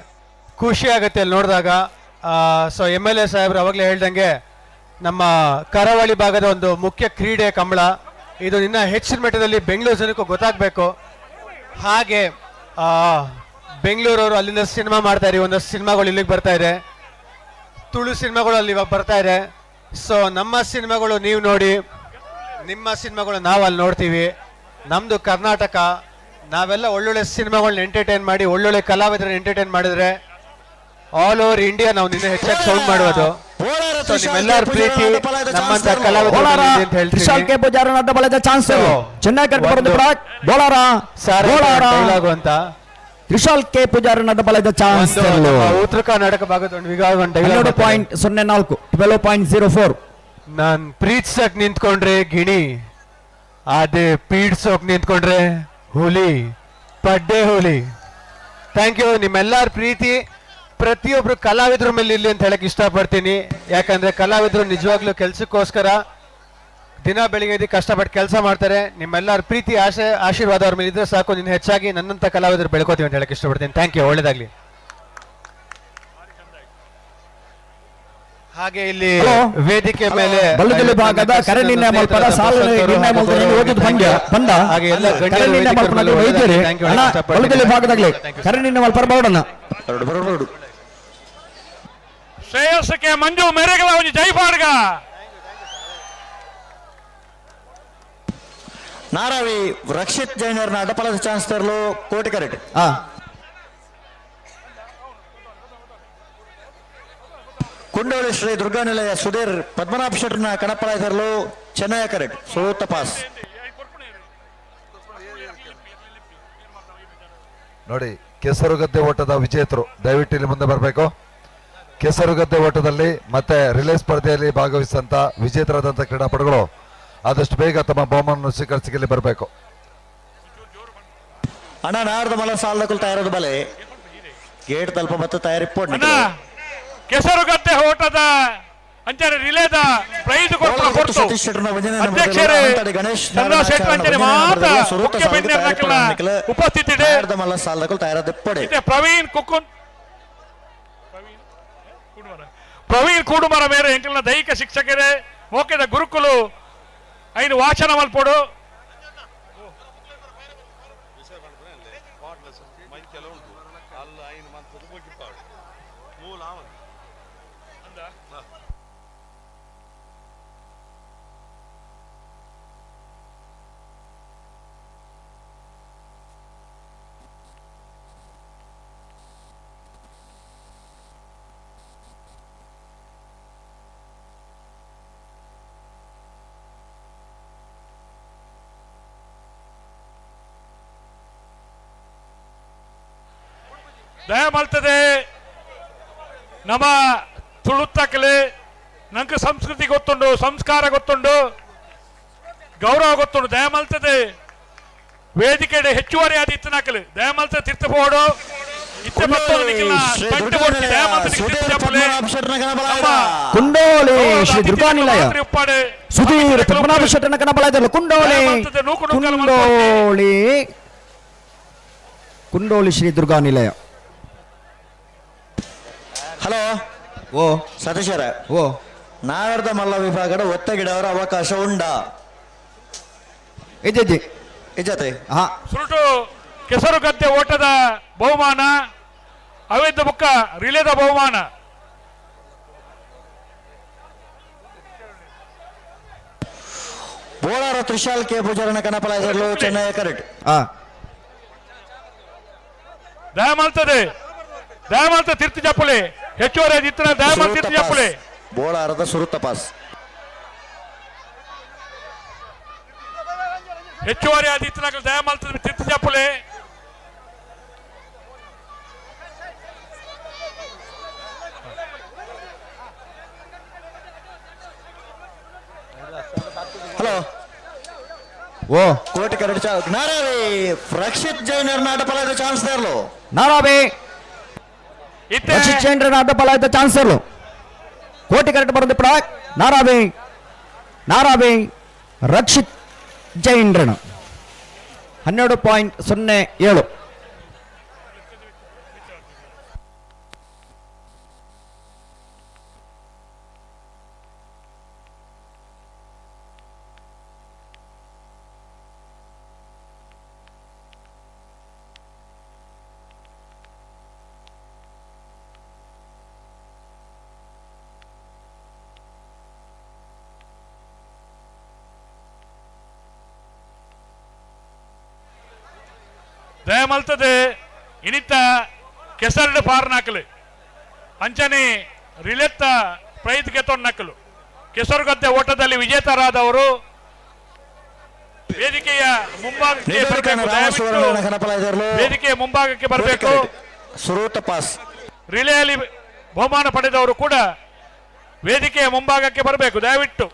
ಖುಷಿ ಆಗುತ್ತೆ ಅಲ್ಲಿ ನೋಡಿದಾಗ. So M L A ಸಾಹೇಬ್ರು ಅವಾಗಲೇ ಹೇಳ್ದಂಗೆ ನಮ್ಮ ಕರಾವಳಿ ಭಾಗದ ಒಂದು ಮುಖ್ಯ ಕ್ರೀಡೆ ಕಂಬಳ. ಇದು ಇನ್ನ ಹೆಚ್ಚಿನ ಮಟ್ಟದಲ್ಲಿ ಬೆಂಗಳೂರು ಜನಕ್ಕೂ ಗೊತ್ತಾಗಬೇಕು. ಹಾಗೆ ಬೆಂಗಳೂರವರು ಅಲ್ಲಿಂದ ಸಿನಿಮಾ ಮಾಡ್ತಾರೆ, ಒಂದಷ್ಟು ಸಿನಿಮಾಗಳು ಇಲ್ಲಿಗೆ ಬರ್ತಾ ಇದೆ, ತುಳು ಸಿನಿಮಾಗಳು ಅಲ್ಲಿ ಇವಾಗ ಬರ್ತಾ ಇದೆ. ಸೊ ನಮ್ಮ ಸಿನಿಮಾಗಳು ನೀವು ನೋಡಿ, ನಿಮ್ಮ ಸಿನಿಮಾಗಳು ನಾವು ಅಲ್ಲಿ ನೋಡ್ತೀವಿ. ನಮ್ಮದು ಕರ್ನಾಟಕ, ನಾವೆಲ್ಲ ಒಳ್ಳೊಳ್ಳೆ ಸಿನಿಮಾಗಳನ್ನ ಎಂಟರ್ಟೈನ್ ಮಾಡಿ ಒಳ್ಳೊಳ್ಳೆ ಕಲಾವಿದರನ್ನ ಎಂಟರ್ಟೈನ್ ಮಾಡಿದ್ರೆ all over India ನಾವು ನಿನ್ನೆ ಹೆಚ್ಚಾಗಿ ಸೌಂಡ್ ಮಾಡುವುದು. ಸೊ ನಿಮ್ಮೆಲ್ಲರ ಪ್ರೀತಿ ನಮ್ಮಂತ ಕಲಾವಿದರು ಅಂತ ಹೇಳ್ತೀನಿ. ಅಂತ ತ್ರಿಶಾಲ್ ಕೆ ಪೂಜಾರನ ಬಲದ ಚಾನ್ಸ್ ಉತ್ತರ ಕರ್ನಾಟಕ ಭಾಗದ ಒಂದು ಡೈಲಾಗ್ 12.04 12.04. ನಾನ್ ಪ್ರೀತಿಸಕ್ ನಿಂತ್ಕೊಂಡ್ರೆ ಗಿಣಿ, ಅದೇ ಪೀಡ್ಸೋಕ್ ನಿಂತ್ಕೊಂಡ್ರೆ ಹುಲಿ, ಪಡ್ಡೆ ಹುಲಿ. Thank you. ನಿಮ್ಮೆಲ್ಲರ ಪ್ರೀತಿ ಪ್ರತಿಯೊಬ್ರು ಕಲಾವಿದ್ರ ಮೇಲೆ ಇರ್ಲಿ ಅಂತ ಹೇಳಕ್ ಇಷ್ಟಪಡ್ತೀನಿ. ಯಾಕಂದ್ರೆ ಕಲಾವಿದರು ನಿಜವಾಗ್ಲೂ ಕೆಲ್ಸಕ್ಕೋಸ್ಕರ ದಿನ ಬೆಳಿಗ್ಗೆ ಎದ್ದು ಕಷ್ಟಪಟ್ಟು ಕೆಲಸ ಮಾಡ್ತಾರೆ. ನಿಮ್ಮೆಲ್ಲರ ಪ್ರೀತಿ ಆಶೆ ಆಶೀರ್ವಾದ ಅವ್ರ ಮೇಲೆ ಇದ್ರೆ ಸಾಕು, ನಿನ್ನ ಹೆಚ್ಚಾಗಿ ನನ್ನಂಥ ಕಲಾವಿದರು ಬೆಳ್ಕೋತೀವಿ ಅಂತ ಹೇಳಕ್ಕೆ ಇಷ್ಟಪಡ್ತೀನಿ. Thank you, ಒಳ್ಳೇದಾಗ್ಲಿ. ಹಾಗೆ ಇಲ್ಲಿ ವೇದಿಕೆ ಮೇಲೆ ಬಲ್ಲುಗಲ್ಲು ಭಾಗದ ಕರೆ ನಿರ್ಣಯ ಮಲ್ಪದ ಸಾಲು ನಿರ್ಣಯ ಮಲ್ಪದ ಓದಿದ ಪಂದ್ಯ ಬಂದ ಹಾಗೆ ಎಲ್ಲ ಗಣ್ಯರು ಕರೆ ನಿರ್ಣಯ ವೇದಿಕೆ ಮಲ್ಪನ ಮೇಲೆ ವೈದ್ಯರು thank you ಅಣ್ಣ ಹೇಳಕ್ಕೆ ಇಷ್ಟಪಡ್ತೀನಿ. ಬಲ್ಲುಗಲ್ಲು ಭಾಗದಾಗ್ಲಿ ಕರೆ ನಿರ್ಣಯ ಮಲ್ಪರ ಬರೋಣ. ಶ್ರೇಯಸ್ಸಕ್ಕೆ ಮಂಜು ಮೇರೆಗಳ ಒಂದು ಜೈ ಪಾಡ್ಗ. ನಾರಾವಿ ರಕ್ಷಿತ್ ಜೈನರ್ನ ಅಡಪಲದ ಚಾನ್ಸ್ ತರಲು ಕೋಟಿ ಕರೆಟ್. ಕುಂಡೋಳಿ ಶ್ರೀ ದುರ್ಗಾನಿಲಯ ಸುಧೀರ್ ಪದ್ಮನಾಭ ಶೆಟ್ಟರ್ನ ಕಣಪಲ ತರಲು ಚೆನ್ನಯ ಕರೆಟ್ ಸುರೂತ ಪಾಸ್. ನೋಡಿ, ಕೆಸರುಗದ್ದೆ ಓಟದ ವಿಜೇತರು ದಯವಿಟ್ಟು ಇಲ್ಲಿ ಮುಂದೆ ಬರಬೇಕು. ಕೆಸರುಗದ್ದೆ ಓಟದಲ್ಲಿ ಮತ್ತೆ ರಿಲೇ ಸ್ಪರ್ಧೆಯಲ್ಲಿ ಭಾಗವಹಿಸಿದಂತ ವಿಜೇತರಾದಂಥ ಕ್ರೀಡಾಪಟುಗಳು ಆದಷ್ಟು ಬೇಗ ತಮ್ಮ ಬಹುಮಾನವನ್ನು ಸ್ವೀಕರಿಸಿ ಇಲ್ಲಿ ಬರಬೇಕು. ಅಣ್ಣ ನಾಡ್ದ ಮಲ ಸಾಲದ ತಯಾರದ ಬಲೆ ಗೇಟ್ ತಲ್ಪ ಮತ್ತು ತಯಾರಿ ಅಣ್ಣ ಕೆಸರುಗದ್ದೆ ಓಟದ ಅಂಚನೆ ರಿಲೇದ ಪ್ರೈಸ್ ಕೊಟ್ಟು ಕೊಡ್ತು ಸತೀಶ್ ಶೆಟ್ಟರ್ನ ವಂದನೆ ಅಧ್ಯಕ್ಷರೇ ಗಣೇಶ್ ಚಂದ್ರ ಶೆಟ್ಟರ್ ಅಂಚನೆ ಮಾತ ಮುಖ್ಯ ಬಿನ್ನೆರ್ನಕಲ್ನ ಉಪಸ್ಥಿತಿಡೆ ಮಲ್ಲ ಸಾಲದಕುಲ್ ತಯಾರದ ಪಡೆ. ಇತ್ತೆ ಪ್ರವೀಣ್ ಕುಕ್ಕುನ್ ಪ್ರವೀಣ್ ಕೂಡುಮರ ಮೇರೆ ಎಂಕಲ್ನ ದೈಹಿಕ ಶಿಕ್ಷಕರೇ ಮೋಕೆದ ಗುರುಕುಲು ಐನು ವಾಚನ ಮಲ್ಪೊಡು. ದಯ ಮಲ್ತದೆ ನಮ್ಮ ತುಳುತ್ತಕಲೆ ನಂಗೆ ಸಂಸ್ಕೃತಿ ಗೊತ್ತುಂಡು, ಸಂಸ್ಕಾರ ಗೊತ್ತುಂಡು, ಗೌರವ ಗೊತ್ತುಂಡು. ದಯ ಮಲ್ತದೆ ವೇದಿಕೆ ಹೆಚ್ಚುವರಿ ಆದ ಇತ್ತನಾಕಲೆ ದಯ ಮಲ್ತದೆ ತಿರ್ತಪೋಡು ಇತ್ತೆ ಬತ್ತೋದು ನಿಖಿಲ್ನ ತಂಟೆ ಕೊಡ್ತಿ ದಯ ಮಲ್ತದೆ ತಿರ್ತು ಜಪ್ಪಲೆ. ನಮ್ಮ ಕುಂಡೋಳಿ ಶ್ರೀ ದುರ್ಗಾನಿಲಯ ಉಪ್ಪಾಡೆ ಸುಧೀರ್ ಪದ್ಮನಾಭ ಶೆಟ್ಟರ್ನ ಕಣಪಲ ಕುಂಡೋಳಿ ಕುಂಡೋಳಿ ಕುಂಡೋಳಿ ಶ್ರೀ ದುರ್ಗಾನಿಲಯ. ಹಲೋ ಓ ಸತೀಶರ ಓ ನಾಗರದ ಮಲ್ಲ ವಿಭಾಗದ ಒತ್ತಗಿಡವರ ಅವಕಾಶ ಉಂಡ ಇಜ್ಜಿ ಇಜ್ಜತೆ. ಹಾ ಸುರುಟು ಕೆಸರುಗದ್ದೆ ಓಟದ ಬಹುಮಾನ ಅವಿದ್ದ ಬುಕ್ಕ ರಿಲೇದ ಬಹುಮಾನ. ಬೋಳಾರ ತ್ರಿಶಾಲ್ ಕೆ ಪೂಜಾರನ ಕಣಪಲ ಚೆನ್ನೈ ಕರೆಕ್ಟ್. ದಯ ಮಲ್ತದೆ ದಯ ಮಲ್ತ ತಿರ್ತು ಜಪ್ಪಲೆ ಹೆಚ್ಚುವರಿ ಇತ್ತಿನ ದಯ ಮಲ್ತ ತಿರ್ತು ಜಪ್ಪಲೆ. ಬೋಳಾರದ ಸುರುತ ಪಾಸ್ ಹೆಚ್ಚುವರಿ ಆದ ಇತ್ತಿನ ದಯ ಮಲ್ತದೆ ತಿರ್ತು ಜಪ್ಪಲೆ. ಹಲೋ ಓ ಕೋಟಿ ಕರೆಕ್ಟ್. ನಾರಾವಿ ರಕ್ಷಿತ್ ಜೈನರ್ ನಾಟಪಲದ ಚಾನ್ಸ್ ತರಲು ನಾರಾವಿ ರಕ್ಷಿತ್ ಜೈನರ ಅಡ್ಡಪಲ ಇದ್ದ ಚಾನ್ಸ್ ಇರಲು ಕೋಟಿ ಕರೆಕ್ಟ್ ಬರೋದು ಪಡ ನಾರಾವಿ ನಾರಾವಿ ರಕ್ಷಿತ್ ಜೈನ್ರನ 12.07. ದಯ ಮಲ್ತದೆ ಇನಿತ ಕೆಸರಡು ಪಾರ್ನಾಕಲು ಅಂಚನೆ ರಿಲೆತ್ತ ಪ್ರೈಜ್ ಗೆತ್ತೊಂಡು ಕೆಸರುಗದ್ದೆ ಓಟದಲ್ಲಿ ವಿಜೇತರಾದವರು ವೇದಿಕೆಯ ಮುಂಭಾಗಕ್ಕೆ ಬರಬೇಕು. ದಯವಿಟ್ಟು ವೇದಿಕೆಯ ಮುಂಭಾಗಕ್ಕೆ ಬರಬೇಕು. ರಿಲೆಯಲ್ಲಿ ಬಹುಮಾನ ಪಡೆದವರು ಕೂಡ ವೇದಿಕೆಯ ಮುಂಭಾಗಕ್ಕೆ ಬರಬೇಕು ದಯವಿಟ್ಟು.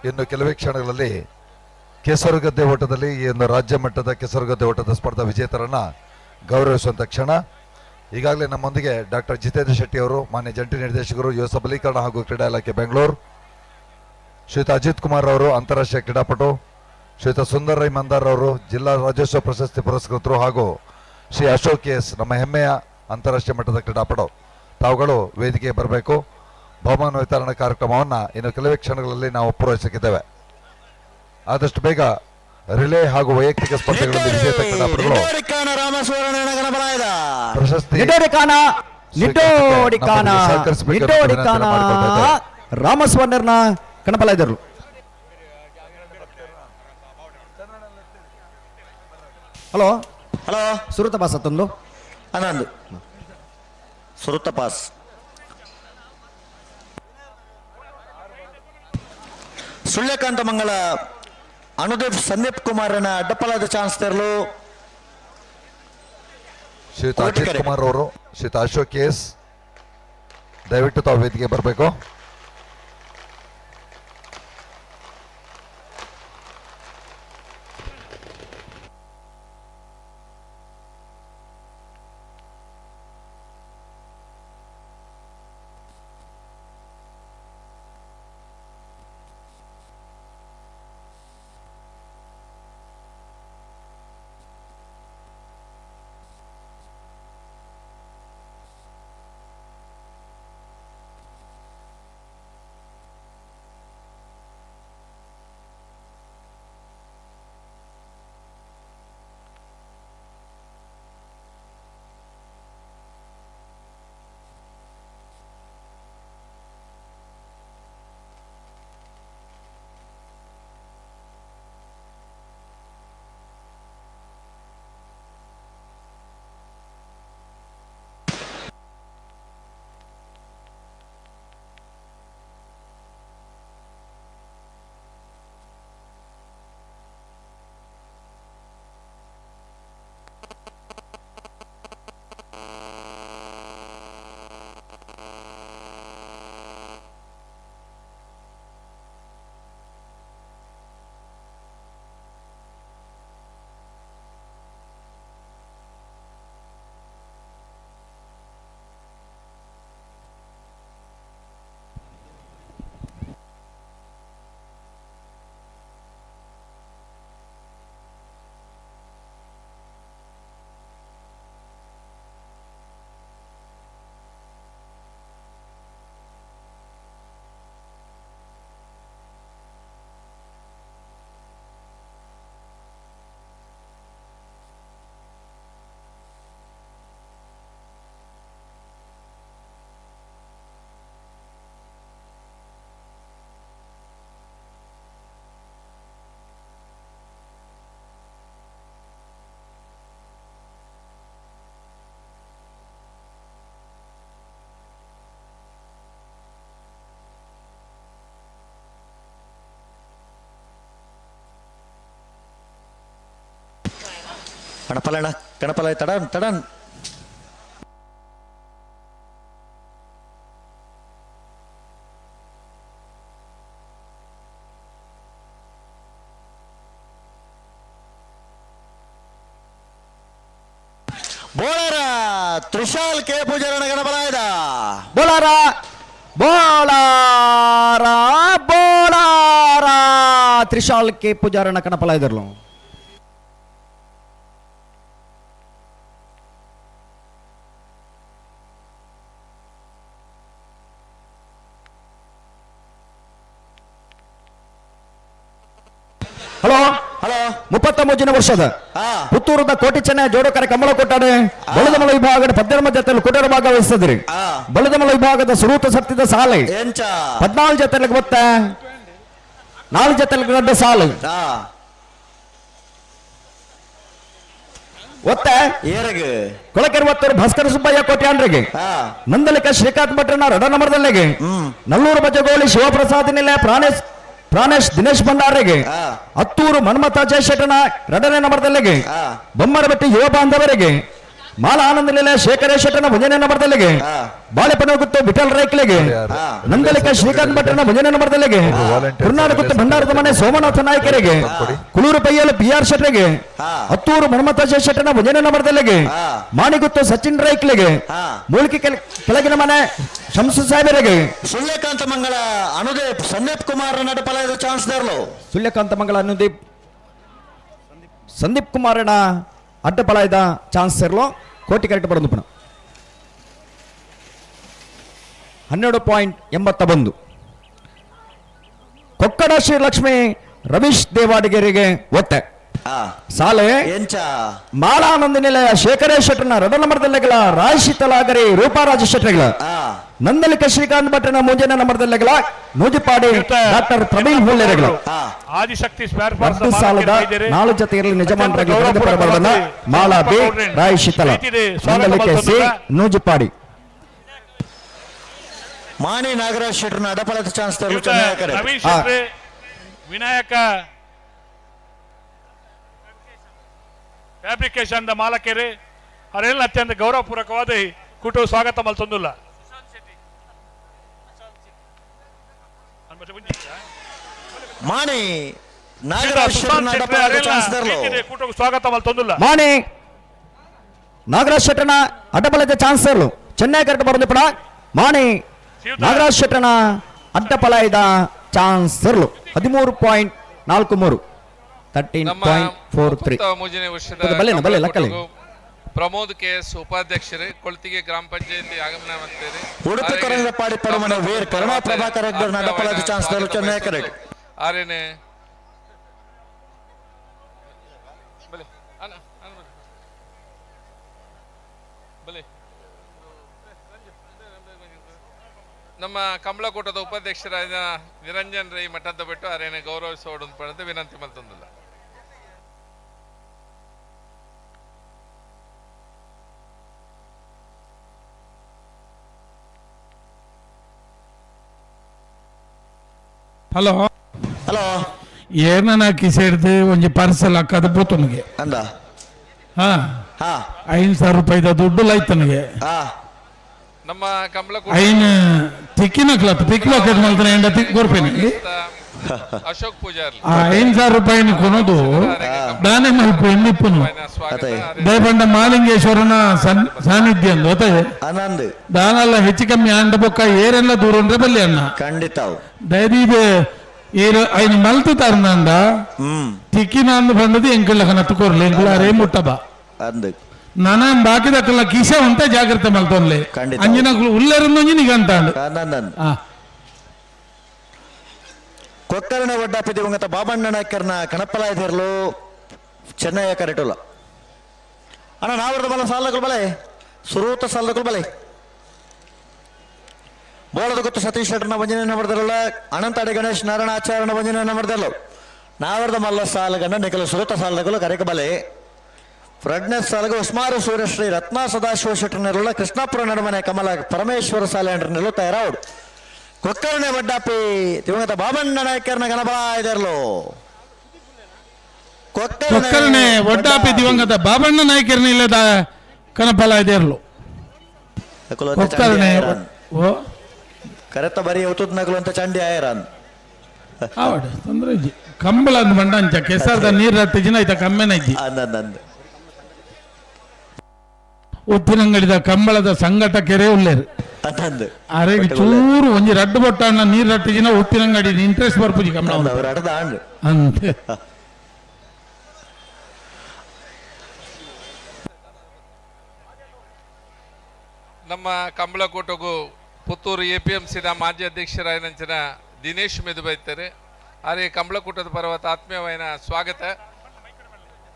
ಇನ್ನು ಕೆಲವೇ ಕ್ಷಣಗಳಲ್ಲಿ ಕೆಸರುಗದ್ದೆ ಓಟದಲ್ಲಿ ಈ ಒಂದು ರಾಜ್ಯ ಮಟ್ಟದ ಕೆಸರುಗದ್ದೆ ಓಟದ ಸ್ಪರ್ಧಾ ವಿಜೇತರನ್ನ ಗೌರವಿಸುವಂಥ ಕ್ಷಣ. ಈಗಾಗಲೇ ನಮ್ಮೊಂದಿಗೆ ಡಾಕ್ಟರ್ ಜಿತೇಂದ್ರ ಶೆಟ್ಟಿ ಅವರು, ಮಾನ್ಯ ಜಂಟಿ ನಿರ್ದೇಶಕರು, ಯುವ ಸಬಲೀಕರಣ ಹಾಗೂ ಕ್ರೀಡಾ ಇಲಾಖೆ ಬೆಂಗಳೂರು, ಶ್ರೀಯುತ ಅಜಿತ್ ಕುಮಾರ್ ಅವರು, ಅಂತಾರಾಷ್ಟ್ರೀಯ ಕ್ರೀಡಾಪಟು, ಶ್ರೀಯುತ ಸುಂದರ್ ರೈ ಮಂದಾರ್ ಅವರು, ಜಿಲ್ಲಾ ರಾಜ್ಯೋತ್ಸವ ಪ್ರಶಸ್ತಿ ಪುರಸ್ಕೃತರು ಹಾಗೂ ಶ್ರೀ ಅಶೋಕ್ ಎಸ್, ನಮ್ಮ ಹೆಮ್ಮೆಯ ಅಂತಾರಾಷ್ಟ್ರೀಯ ಮಟ್ಟದ ಕ್ರೀಡಾಪಟು, ತಾವುಗಳು ವೇದಿಕೆಗೆ ಬರಬೇಕು. ಬಹುಮಾನ ವಿತರಣಾ ಕಾರ್ಯಕ್ರಮವನ್ನು ಇನ್ನು ಕೆಲವೇ ಕ್ಷಣಗಳಲ್ಲಿ ನಾವು ಪೂರೈಸಲಿದ್ದೇವೆ. ಆದಷ್ಟು ಬೇಗ ರಿಲೇ ಹಾಗೂ ವೈಯಕ್ತಿಕ ಸ್ಪರ್ಧೆಗಳಲ್ಲಿ ವಿಜೇತ ಕ್ರೀಡಾಪಟುಗಳು ಪ್ರಶಸ್ತಿ ರಾಮಸ್ವರ್ಣರ್ನ ಕಣಪಲಾಯ್ದರು. ಹಲೋ ಹಲೋ, ಸುರುತ ಪಾಸ್ ತಂದು ಅನಂದು ಸುರುತ ಪಾಸ್. ಸುಳ್ಯಕಾಂತ ಮಂಗಳ ಅನುದೀಪ್ ಸಂದೀಪ್ ಕುಮಾರನ ಅಡ್ಡಪಲಾದ ಚಾನ್ಸ್ ತೆರಲು ಶ್ರೀಯುತ ಅಜಿತ್ ಕುಮಾರ್ ಅವರು, ಶ್ರೀಯುತ ಅಶೋಕ್ ಎಸ್, ದಯವಿಟ್ಟು ತಾವು ವೇದಿಕೆ ಬರಬೇಕು. ಕಣಪಲಣ್ಣ ಕಣಪಲ ತಡನ್ ತಡನ್. ಬೋಳಾರ ತ್ರಿಶಾಲ್ ಕೆ ಪೂಜಾರಣ ಗಣಪಲಾಯದ ಬೋಲಾರ ಬೋಲಾರ ಬೋಲಾರ ತ್ರಿಶಾಲ್ ಕೆ ಪೂಜಾರಣ ಕಣಪಲಾಯ್ದರ್ಲು. ಹಲೋ ಹಲೋ, 33ನೇ ವರ್ಷದ ಪುತ್ತೂರದ ಕೋಟಿ ಚೆನ್ನೈ ಜೋಡಕರ ಕಮಲ ಕೊಟ್ಟಾಡೆ ಬಲದಮಲ ವಿಭಾಗದ 12 ಜೊತೆಯಲ್ಲಿ ಕೊಟ್ಟರ ಭಾಗವಹಿಸ್ತದ್ರಿ. ಬಲದಮಲ ವಿಭಾಗದ ಸುರೂತ ಸತ್ತಿದ ಸಾಲೆ 14 ಜೊತೆಲಿ ಗೊತ್ತ 4 ಜೊತೆಲಿ ಗಡ್ಡ ಸಾಲು ಒತ್ತ ಕೊಳಕೆರೆ ಭಾಸ್ಕರ ಸುಬ್ಬಯ್ಯ ಕೋಟ್ಯಾನ್ರಿಗೆ, ನಂದಲಿಕ ಶ್ರೀಕಾಂತ್ ಭಟ್ರನ ರಡ ನಂಬರ್ದಲ್ಲಿಗೆ, ನಲ್ಲೂರು ಬಜಗೋಳಿ ಶಿವಪ್ರಸಾದ್ ನಿಲೆ ಪ್ರಾಣೇಶ್ ದಿನೇಶ್ ಭಂಡಾರಿಗೆ, ಹತ್ತೂರು ಮನ್ಮಥ ಜಯಶೆಟ್ಟನ 2ನೇ ನಂಬರ್ದಲ್ಲಿಗೆ, ಬೊಮ್ಮರಬೆಟ್ಟಿ ಯುವ ಬಾಂಧವರಿಗೆ, ಮಾಲ ಆನಂದ ಶೇಖರ ಶೆಟ್ಟನ ಭಜನೆ ನಂಬರ್ದಲ್ಲಿಗೆ ಬಾಳೆಪನ ಗುತ್ತು ವಿಠಲ್ ರೈಕ್ಲೆಗೆ ನಂದಲಿಕ ಶ್ರೀಕಾಂತ್ ಭಟ್ರನ ಭಜನೆ ನಂಬರ್ದಲ್ಲಿಗೆ ಕರ್ನಾಟಕ ಗುತ್ತು ಭಂಡಾರದ ಮನೆ ಸೋಮನಾಥ ನಾಯಕರಿಗೆ ಕುಳೂರು ಪೈಯಲು ಪಿ ಆರ್ ಶೆಟ್ಟರಿಗೆ ಹತ್ತೂರು ಮನ್ಮಥ ಶೆಟ್ಟನ ಭಜನೆ ನಂಬರ್ದಲ್ಲಿಗೆ ಮಾಣಿಗುತ್ತು ಸಚಿನ್ ರೈಕ್ಲೆಗೆ ಮೂಲಿಕೆ ಕೆಳಗಿನ ಮನೆ ಶಂಸು ಸಾಹೇಬರಿಗೆ ಸುಳ್ಯಕಾಂತ ಮಂಗಳ ಅನುದೀಪ್ ಸಂದೀಪ್ ಕುಮಾರ್ ನಡಪಲ ಚಾನ್ಸ್ ದೇರ್ಲು. ಸುಳ್ಯಕಾಂತ ಮಂಗಳ ಅನುದೀಪ್ ಸಂದೀಪ್ ಕುಮಾರನ ಅಡ್ಡಪಲಾಯದ ಚಾನ್ಸ್ ಇರಲು ಕೋಟಿ ಕರೆಕ್ಟ್ ಬರೋದು ಪುನಃ 12.81. ಕೊಕ್ಕಡ ಶ್ರೀಲಕ್ಷ್ಮಿ ರವೀಶ್ ದೇವಾಡಿಗೆರಿಗೆ ಒತ್ತೆ ಸಾಲೆ ಮಾಲಾನಂದ ನಿಲಯ ಶೇಖರೇಶ್ ಶೆಟ್ಟರ್ನ ರಡ ನಂಬರ್ದಲ್ಲೆಗಳ ರಾಶಿತಲಾಗರಿ ರೂಪಾರಾಜ ಶೆಟ್ಟರ್ಗಳ ನಂದಲಿಕ ಶ್ರೀಕಾಂತ್ ಭಟ್ರನ ಮುಂಜಾನೆ ನಂಬರ್ದಲ್ಲೆಗಳ ನೂಜಿಪಾಡಿ ಡಾಕ್ಟರ್ ಪ್ರವೀಣ್ ಹುಲ್ಲೆರೆಗಳ ಆದಿಶಕ್ತಿ ಸ್ಪೇರ್ ಪಾರ್ಟ್ಸ್ 10 ಸಾಲದ 4 ಜೊತೆಯಲ್ಲಿ ಯಜಮಾನರಾಗಿ ಮಾಲಾ ಬಿ ರಾಯ್ ಶೀತಲ ನಂದಲಿಕೆ ಸಿ ನೂಜಿಪಾಡಿ ಮಾಣಿ ನಾಗರಾಜ್ ಶೆಟ್ಟರ್ನ ಅಡಪಲದ chance Ravish Shetty Vinayaka fabrication the ಮಾಲಕರು ಅವರೆಲ್ಲ ಅತ್ಯಂತ ಗೌರವಪೂರ್ವಕವಾದ ಕೂಟ ಸ್ವಾಗತ ಮಲ್ತೊಂದುಲ್ಲ. ಮಾಣಿ ನಾಗರಾಜ್ ಕೂಟಕ್ಕೆ ಸ್ವಾಗತ ಮಲ್ತೊಂದುಲ್ಲ. ಮಾಣಿ ನಾಗರಾಜ್ ಶೆಟ್ಟರ್ನ ಅಡ್ಡಪಲದ ಚಾನ್ಸ್ ಚೆನ್ನೈ ಕರೆಕ್ಟ್ ಬರೋದು ಪಡ ಮಾಣಿ ನಾಗರಾಜ್ ಶೆಟ್ಟರ್ನ ಅಡ್ಡಪಲಾಯದ ಚಾನ್ಸ್ 13.43 13.43. ಬಲ್ಲೆ ಬಲ್ಲೆ ಲಕ್ಕಲೆ ಪ್ರಮೋದ್ ಕೆ ಎಸ್ ಉಪಾಧ್ಯಕ್ಷರೇ ಕೊಳ್ತಿಗೆ ಗ್ರಾಮ ಪಂಚಾಯತಿ ಆಗಮನ ಮಾಡ್ತೇನೆ. ಉಡುಪಿ ಕೊರಂಗಪಾಡಿ ಪಡಮನೆ ವೀರ್ ಕರುಣಾ ಪ್ರಭಾಕರ್ ಅಡ್ಡಪಲದ ಚಾನ್ಸ್ ಚೆನ್ನೈ ಕರೆಕ್ಟ್ ಆರೇನೆ ಬಲೆ ನಮ್ಮ ಕಮಲಕೂಟದ ಉಪಾಧ್ಯಕ್ಷರಾದ ನಿರಂಜನ್ ರೈ ಮಠದ ಬಿಟ್ಟು ಅರೇನೆ ಗೌರವಿಸೋಡು ಅಂತ ವಿನಂತಿ ಮಲ್ತೊಂದಿಲ್ಲ. ಹಲೋ ಹಲೋ ಏನನ ಕಿಸೆಡ್ದು ಒಂಜಿ ಪಾರ್ಸಲ್ ಹಾಕದು ಪೋತನಿಗೆ ಅಂದ ಹಾ 5,000 ರೂಪಾಯಿದ ದುಡ್ಡು ಲೈತನಿಗೆ ನಮ್ಮ ಕಮಲಕೂಟ ಐನ್ ತಿಕ್ಕಿನ ಕ್ಲಬ್ ತಿಕ್ ಪಾಕೆಟ್ ಮಲ್ತನ ಎಂಡ ತಿಕ್ ಕೊರ್ಪೇನೆ ಅಶೋಕ್ ಪೂಜಾರ್ಲಿ ಆ 5,000 ರೂಪಾಯಿನ ಕೊನೋದು ದಾನೆ ಮಲ್ಪು ಎನ್ನಿಪ್ಪನು ದಯಪಂಡ ಮಾಲಿಂಗೇಶ್ವರನ ಸಾನ್ನಿಧ್ಯ ಅಂದು ಗೊತ್ತಾಯ ಆನಂದ್ ದಾನಲ್ಲ ಹೆಚ್ಚು ಕಮ್ಮಿ ಆಂಡ ಬೊಕ್ಕ ಏರೆಲ್ಲ ದೂರ ಅಂದ್ರೆ ಬಲ್ಲಿ ಅಣ್ಣ ಖಂಡಿತ ದಯದೀದ ಏರು ಐನು ಮಲ್ತು ತರ್ನಂದ ತಿಕ್ಕಿನ ಅಂದು ಬಂದದ್ದು ಎಂಕುಳ್ಳ ಕನತ್ತು ಕೊರ್ಲಿ ಎಂಕುಳ್ಳ ಅರೇ ಮುಟ್ಟಬ ಅಂದ್ ನನ ಬಾಕಿದಕ್ಕಲ್ಲ ಕಿಸೆ ಉಂಟ ಜಾಗ್ರತೆ ಮಲ್ತೊನ್ಲೆ ಅಂಜಿನ ಉಲ್ಲರಿಂದ ನಿಗಂತ ಕೊಕ್ಕರಣ ಒಡ್ಡಾಪಿ ದಿವಂಗತ ಬಾಬಣ್ಣ ನಾಯ್ಕರ್ನ ಕಣಪ್ಪಲಾಯದಿರಲು ಚೆನ್ನಯ್ಯ ಕರೆಟುಲ ಅಣ್ಣ ನಾವರದ ಬಲ ಸಾಲಗಳು ಬಲೆ ಸುರೂತ ಸಾಲಗಳು ಬಲೆ ಬೋಳದ ಗೊತ್ತು ಸತೀಶ್ ಶೆಟ್ಟರ್ನ ಭಂಜನೆ ಮಾಡ್ದಾರಲ್ಲ ಅನಂತ ಅಡಿ ಗಣೇಶ್ ನಾರಾಯಣ ಆಚಾರ್ಯನ ಭಂಜನೆ ಮಾಡ್ದಾರಲ್ಲ ನಾವರದ ಮಲ್ಲ ಸಾಲಗಣ್ಣ ನಿಖಲ ಸುರೂತ ಸಾಲಗಳು ಕರೆಕ ಬಲೆ ಪ್ರಜ್ಞೆ ಸಾಲಗ ಉಸ್ಮಾರು ಸೂರ್ಯಶ್ರೀ ರತ್ನ ಸದಾಶಿವ ಶೆಟ್ಟರ್ನೆಲ್ಲ ಕೃಷ್ಣಾಪುರ ನಡುಮನೆ ಕಮಲ ಪರಮೇಶ್ವರ ಸಾಲೆ ತಯಾರಾವಡು ಕೊಕ್ಕರ್ಣೆ ವಡ್ಡಾಪಿ ದಿವಂಗತ ಬಾಬಣ್ಣ ನಾಯಕರ್ನ ಗಣಬಲ ಇದರ್ಲು ಕೊಕ್ಕರ್ಣೆ ವಡ್ಡಾಪಿ ದಿವಂಗತ ಬಾಬಣ್ಣ ನಾಯಕರ್ನ ಇಲ್ಲದ ಕನಪಲ ಇದೆರ್ಲು ಕೊಕ್ಕರ್ಣೆ ಓ ಕರೆತ ಬರಿ ಅವತುದ್ ನಕಲು ಅಂತ ಚಂಡಿ ಆಯರಾನ್ ಆವಡೆ ತೊಂದರೆ ಇಜ್ಜಿ ಕಂಬಳ ಅಂದ್ ಬಂಡ ಅಂಚ ಕೆಸರ್ದ ನೀರು ರಟ್ಟಿಜಿನ ಐತ ಕಮ್ಮೆನ ಇಜ್ಜಿ ಉಪ್ಪಿನಂಗಡಿದ ಕಂಬಳದ ಸಂಘಟಕರೇ ಉಲ್ಲೇರು ಅರೆ ಚೂರು ಒಂಜಿ ರಡ್ಡು ಬೊಟ್ಟಣ್ಣ ನೀರು ರಟ್ಟಿಜಿನ ಉಪ್ಪಿನಂಗಡಿ ಇಂಟ್ರೆಸ್ಟ್ ಬರ್ಪುಜಿ ಕಂಬಳ ಅಂತ. ನಮ್ಮ ಕಂಬಳಕೂಟಗೂ ಪುತ್ತೂರು ಎ ಪಿ ಎಂ ಸಿದ ಮಾಜಿ ಅಧ್ಯಕ್ಷರಾಯನಂಚಿನ ದಿನೇಶ್ ಮೆದುಬೈತಾರೆ ಆರೆ ಕಂಬಳಕೂಟದ ಪರ್ವತ ಆತ್ಮೀಯವಾಯಿನ ಸ್ವಾಗತ.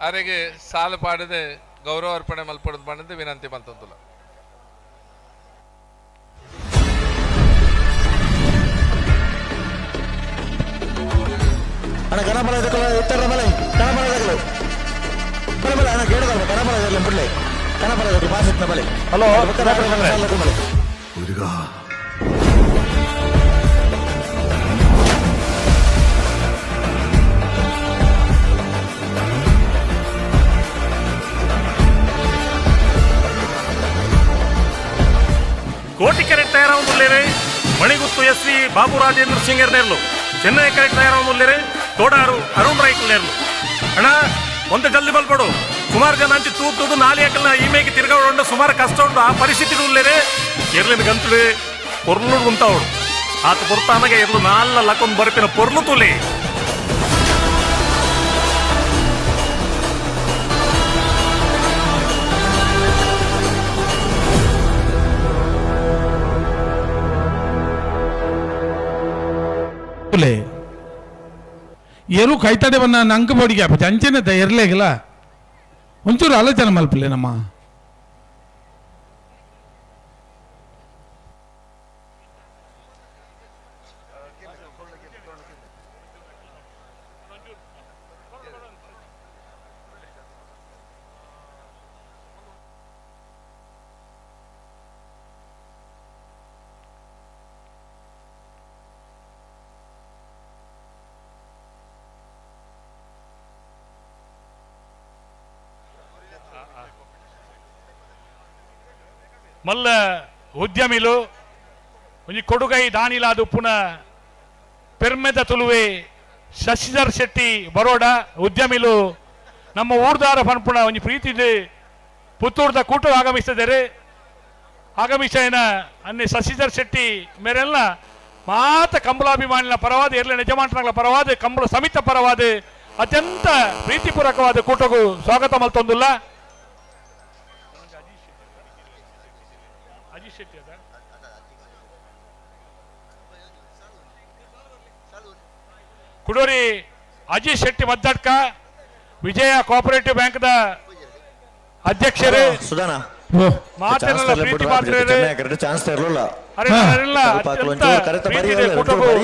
ಆರೆಗೆ ಸಾಲು ಪಾಡದೆ ಗೌರವ ಅರ್ಪಣೆ ಮಲ್ಪಡೋದು ಪಂಡದು ವಿನಂತಿ ಮಲ್ತಂದುಲ್ಲ. ಅಣ್ಣ ಗಣಪಲ ಇತ್ತರ ಬಲೆ ಗಣಪಲ ಬಲೆ ಬಲೆ ಅಣ್ಣ ಕೇಳದಲ್ಲ ಗಣಪಲ ಬಿಡ್ಲೆ ಗಣಪಲ ಬಾಸಿತ್ನ ಬಲೆ ಹಲೋ ಬಲೆ ಕೋಟಿಕೆರೆ ತಯಾರಾವೊಂದುಲ್ಲೇರು ಮಣಿಗುತ್ತು ಎಸ್ ವಿ ಬಾಬು ರಾಜೇಂದ್ರ ಸಿಂಗ್ ನೇರ್ಲು ಚೆನ್ನೈ ಕರೆ ತಯಾರಾವೊಂದುಲ್ಲೇರು ತೋಡಾರು ಅರುಣ್ ರೈಕ್ ನೇರ್ಲು ಅಣ್ಣ ಒಂತೆ ಜಲ್ದಿ ಬಲ್ಪಡು ಸುಮಾರು ಜನ ಅಂಚಿ ತೂತುದು ನಾಲಿ ಅಕಲ್ನ ಈ ಮೇಗೆ ತಿರ್ಗಾವಡು ಸುಮಾರು ಕಷ್ಟ ಉಂಡು ಆ ಪರಿಸ್ಥಿತಿ ಉಲ್ಲೇರೆ ಎರ್ಲಿನ ಗಂತುಡು ಪೊರ್ಲು ಉಂತಾವಡು ಆತ ಪೊರ್ತಾನಗೆ ಎರ್ಲು ನಾಲ್ಲ ಲಕ್ಕೊಂದು ಬರಪಿನ ಪೊರ್ಲು ತುಲಿ ಎರು ಕೈತಡೆ ಬನ್ನ ನಂಗೆ ಬಡಿಗೆ ಅಪ್ಪ ಅಂಚೆನೆ ಎರ್ಲೇಗಿಲ್ಲ ಒಂಚೂರು ಆಲೋಚನೆ ಮಲ್ಪಲೆ ನಮ್ಮ ಮಲ್ಲ ಉದ್ಯಮಿಲು ಒಂಜಿ ಕೊಡುಗೈ ದಾನಿಲಾದು ಪುನಃ ಪೆರ್ಮೆದ ತುಳುವೆ ಶಶಿಧರ್ ಶೆಟ್ಟಿ ಬರೋಡ ಉದ್ಯಮಿಲು ನಮ್ಮ ಊರ್ದಾರ ಪನ್ಪುಣ ಒಂಜಿ ಪ್ರೀತಿದೆ ಪುತ್ತೂರ್ದ ಕೂಟ ಆಗಮಿಸಿದರೆ ಆಗಮಿಸೇನ ಅನ್ನೆ ಶಶಿಧರ್ ಶೆಟ್ಟಿ ಮೇರೆಲ್ಲ ಮಾತ ಕಂಬಳಾಭಿಮಾನಿನ ಪರವಾದ ಎರ್ಲೆ ಯಜಮಾನರ ಪರವಾದ ಕಂಬಳ ಸಮಿತ ಪರವಾದ ಅತ್ಯಂತ ಪ್ರೀತಿಪೂರ್ವಕವಾದ ಕೂಟಗೂ ಸ್ವಾಗತ ಮಲ್ತೊಂದುಲ್ಲ. ಅಜೀಶ್ ಶೆಟ್ಟಿ ಅದ ಕುಡೋರಿ ಅಜೀಶ್ ಶೆಟ್ಟಿ ಮದ್ದಡ್ಕ ವಿಜಯ ಕೋಆಪರೇಟಿವ್ ಬ್ಯಾಂಕ್ದ ಅಧ್ಯಕ್ಷರು ಸುಧಾನ ಮಾತೆಲ್ಲ ಪ್ರೀತಿ ಪಾತ್ರರು ಚಾನ್ಸ್ ಇರಲಿಲ್ಲ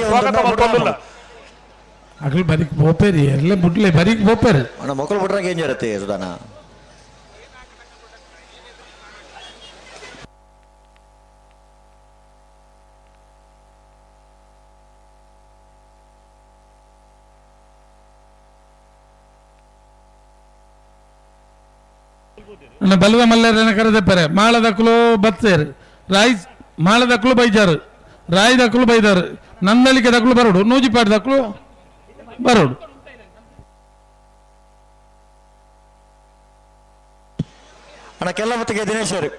ಸ್ವಾಗತ ಮಲ್ತೊಂದುಲ್ಲ. ಅಗಲ್ ಬರೀಕ್ ಬೋಪೇರಿ ಎಲ್ಲ ಬುಡ್ಲೆ ಬರೀಕ್ ಬೋಪೇರಿ ಅಣ್ಣ ಮಕ್ಕಳು ಬಿಟ್ರಾಗ ಏನ್ ಇರುತ್ತೆ ಸುಧಾನ ನನ್ನ ಬಲದ ಮಲ್ಲರನ್ನ ಕರೆದಪ್ಪರೆ ಮಾಳದಕ್ಕಲು ಬತ್ತೇರು ರಾಯ್ ಮಾಳದಕ್ಕಲು ಬೈಜಾರು ರಾಯ್ ದಕ್ಕಲು ಬೈದಾರು ನಂದಳಿಕೆ ದಕ್ಕಲು ಬರೋಡು ನೂಜಿಪಾಡು ದಕ್ಕಲು ಬರೋಡು. ಅಣ್ಣ ಕೆಲ್ಲ ಮತ್ತಿಗೆ ದಿನೇಶ್ ಅವರು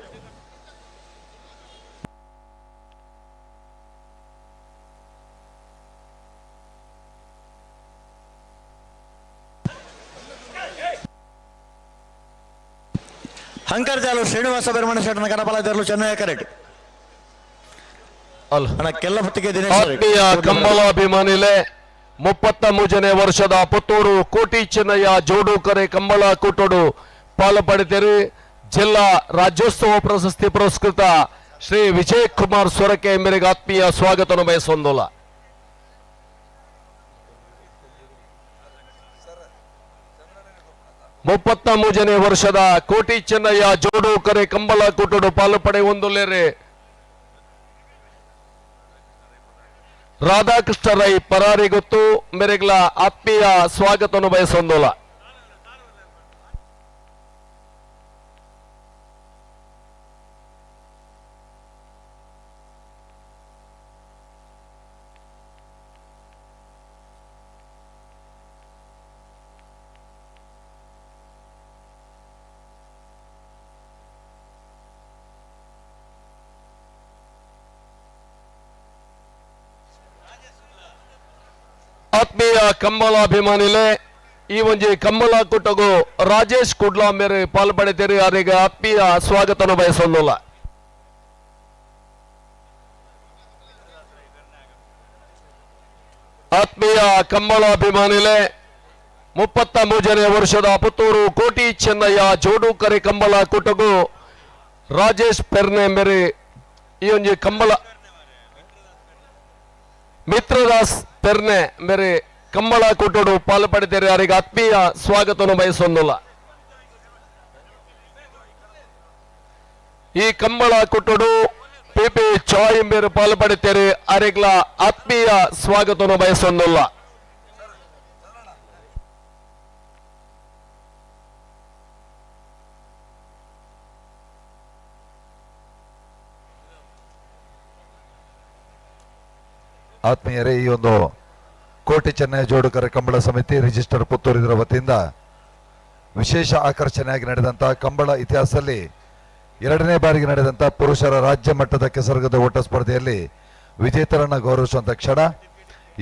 ಹಂಕರ್ಜಾಲು ಶ್ರೀನಿವಾಸ ಬೆರ್ಮಣ ಶೆಟ್ಟನ ಕನಪಲ ಚೆನ್ನೈ ಕರೆಕ್ಟ್ ಅಣ್ಣ ಕೆಲ್ಲ ಹೊತ್ತಿಗೆ ದಿನೇಶ್ ಆತ್ಮೀಯ ಕಂಬಳಾಭಿಮಾನಿಲೆ 33ನೇ ವರ್ಷದ ಪುತ್ತೂರು ಕೋಟಿ ಚೆನ್ನಯ್ಯ ಜೋಡುಕರೆ ಕಂಬಳ ಕೂಟೋಡು ಪಾಲು ಪಡೆದಿರಿ. ಜಿಲ್ಲಾ ರಾಜ್ಯೋತ್ಸವ ಪ್ರಶಸ್ತಿ ಪುರಸ್ಕೃತ ಶ್ರೀ ವಿಜಯ್ ಕುಮಾರ್ ಸೊರಕೆ ಮೇರೆಗೆ ಆತ್ಮೀಯ ಸ್ವಾಗತವನ್ನು ಬಯಸೊಂದಲ್ಲ. 33ನೇ ವರ್ಷದ ಕೋಟಿ ಚೆನ್ನಯ್ಯ ಜೋಡುಕರೆ ಕಂಬಳ ಕೂಟೋಡು ಪಾಲು ಪಡೆಯುವಂದುಲ್ಲೇರೆ ರಾಧಾಕೃಷ್ಣ ರೈ ಪರಾರಿ ಗೊತ್ತು ಮೇರೆಗ್ಲ ಆತ್ಮೀಯ ಸ್ವಾಗತವನ್ನು ಬಯಸೊಂದೋಲ. ಆತ್ಮೀಯ ಕಂಬಳಾಭಿಮಾನಿಲೆ ಈ ಒಂಜಿ ಕಂಬಳ ಕೂಟಗೂ ರಾಜೇಶ್ ಕುಡ್ಲಾ ಮೇರೆ ಪಾಲು ಪಡೆದಿರಿ ಅವರಿಗೆ ಆತ್ಮೀಯ ಸ್ವಾಗತವನ್ನು ಬಯಸೊಂದಲ್ಲ. ಆತ್ಮೀಯ ಕಂಬಳಾಭಿಮಾನಿಲೆ 33ನೇ ವರ್ಷದ ಪುತ್ತೂರು ಕೋಟಿ ಚೆನ್ನಯ್ಯ ಜೋಡುಕರೆ ಕಂಬಳ ಕೂಟಗೂ ರಾಜೇಶ್ ಪೆರ್ನೆ ಮೇರೆ ಈ ಒಂಜಿ ಕಂಬಳ ಮಿತ್ರದಾಸ್ ಪೆರ್ನೆ ಮೇರೆ ಕಂಬಳ ಕೂಟೋಡು ಪಾಲು ಪಡೆದಿರಿ ಅವರಿಗೆ ಆತ್ಮೀಯ ಸ್ವಾಗತವನ್ನು ಬಯಸೊಂದಲ್ಲ. ಈ ಕಂಬಳ ಕೂಟೋಡು ಪಿ ಪಿ ಚಾಯ್ ಮೇರೆ ಪಾಲು ಪಡೆದಿರಿ ಅವರಿಗ್ಲ ಆತ್ಮೀಯ ಸ್ವಾಗತವನ್ನು ಬಯಸೊಂದಲ್ಲ. ಆತ್ಮೀಯರೇ, ಈ ಒಂದು ಕೋಟಿ ಚೆನ್ನೈ ಜೋಡುಕರ ಕಂಬಳ ಸಮಿತಿ ರಿಜಿಸ್ಟರ್ ಪುತ್ತೂರು ಇದರ ವತಿಯಿಂದ ವಿಶೇಷ ಆಕರ್ಷಣೆಯಾಗಿ ನಡೆದಂತಹ ಕಂಬಳ ಇತಿಹಾಸದಲ್ಲಿ ಎರಡನೇ ಬಾರಿಗೆ ನಡೆದಂಥ ಪುರುಷರ ರಾಜ್ಯ ಮಟ್ಟದ ಕೆಸರುಗದ್ದೆ ಓಟ ಸ್ಪರ್ಧೆಯಲ್ಲಿ ವಿಜೇತರನ್ನು ಗೌರವಿಸುವಂಥ ಕ್ಷಣ.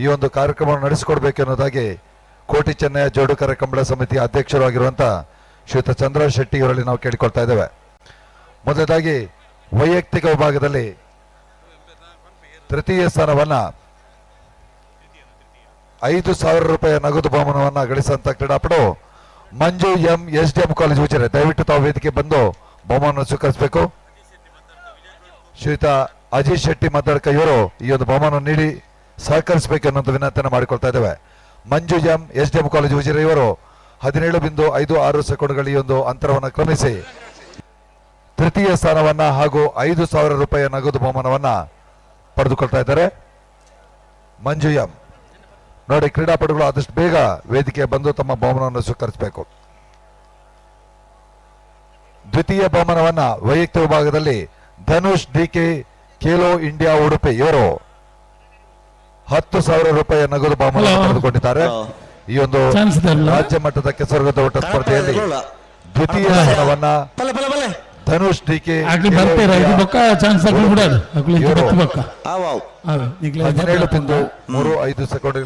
ಈ ಒಂದು ಕಾರ್ಯಕ್ರಮವನ್ನು ನಡೆಸಿಕೊಡ್ಬೇಕು ಎನ್ನುವುದಾಗಿ ಕೋಟಿ ಚೆನ್ನಯ್ಯ ಜೋಡುಕರ ಕಂಬಳ ಸಮಿತಿಯ ಅಧ್ಯಕ್ಷರು ಆಗಿರುವಂಥ ಶ್ರೀಯುತ ಚಂದ್ರ ಶೆಟ್ಟಿ ಅವರಲ್ಲಿ ನಾವು ಕೇಳಿಕೊಳ್ತಾ ಇದ್ದೇವೆ. ಮೊದಲದಾಗಿ ವೈಯಕ್ತಿಕ ವಿಭಾಗದಲ್ಲಿ ತೃತೀಯ ಸ್ಥಾನವನ್ನ 5,000 ರೂಪಾಯಿಯ ನಗದು ಬಹುಮಾನವನ್ನ ಗಳಿಸಿದಂತ ಕ್ರೀಡಾಪಟು Manju M, S D M college Ujire. ದಯವಿಟ್ಟು ತಾವು ವೇದಿಕೆ ಬಂದು ಬಹುಮಾನ ಸ್ವೀಕರಿಸಬೇಕು. ಶ್ರೀಯುತ ಅಜಿತ್ ಶೆಟ್ಟಿ ಮದ್ದಡ್ಕ ಇವರು ಈ ಒಂದು ಬಹುಮಾನ ನೀಡಿ ಸಹಕರಿಸಬೇಕು ಅನ್ನೋದು ವಿನಂತಿಯನ್ನು ಮಾಡಿಕೊಳ್ತಾ ಇದ್ದೇವೆ. Manju M, S D M college Ujire ಇವರು 17.56 ಸೆಕೆಂಡ್ಗಳ ಈ ಒಂದು ಅಂತರವನ್ನು ಕ್ರಮಿಸಿ ತೃತೀಯ ಸ್ಥಾನವನ್ನ ಹಾಗೂ 5,000 ರೂಪಾಯಿಯ ನಗದು ಬಹುಮಾನವನ್ನ ಪಡೆದುಕೊಳ್ತಾ ಇದ್ದಾರೆ ಮಂಜು ಎಂ. ನೋಡಿ, ಕ್ರೀಡಾಪಟುಗಳು ಆದಷ್ಟು ಬೇಗ ವೇದಿಕೆ ಬಂದು ತಮ್ಮ ಬಹುಮಾನವನ್ನು ಸ್ವೀಕರಿಸಬೇಕು. ದ್ವಿತೀಯ ಬಹುಮಾನವನ್ನ ವೈಯಕ್ತಿಕ ವಿಭಾಗದಲ್ಲಿ Dhanush D K, Khelo India Udupi ಇವರು 10,000 ರೂಪಾಯಿಯ ನಗದು ಬಹುಮಾನ ಪಡೆದುಕೊಂಡಿದ್ದಾರೆ. ಈ ಒಂದು ರಾಜ್ಯ ಮಟ್ಟದ ಕೆಸರುಗದ್ದೆ ಓಟ ಸ್ಪರ್ಧೆಯಲ್ಲಿ ದ್ವಿತೀಯ ಸ್ಥಾನವನ್ನ ಧನುಷ್ ಡಿ ಕೆ 17.35 ಸೆಕೆಂಡ್.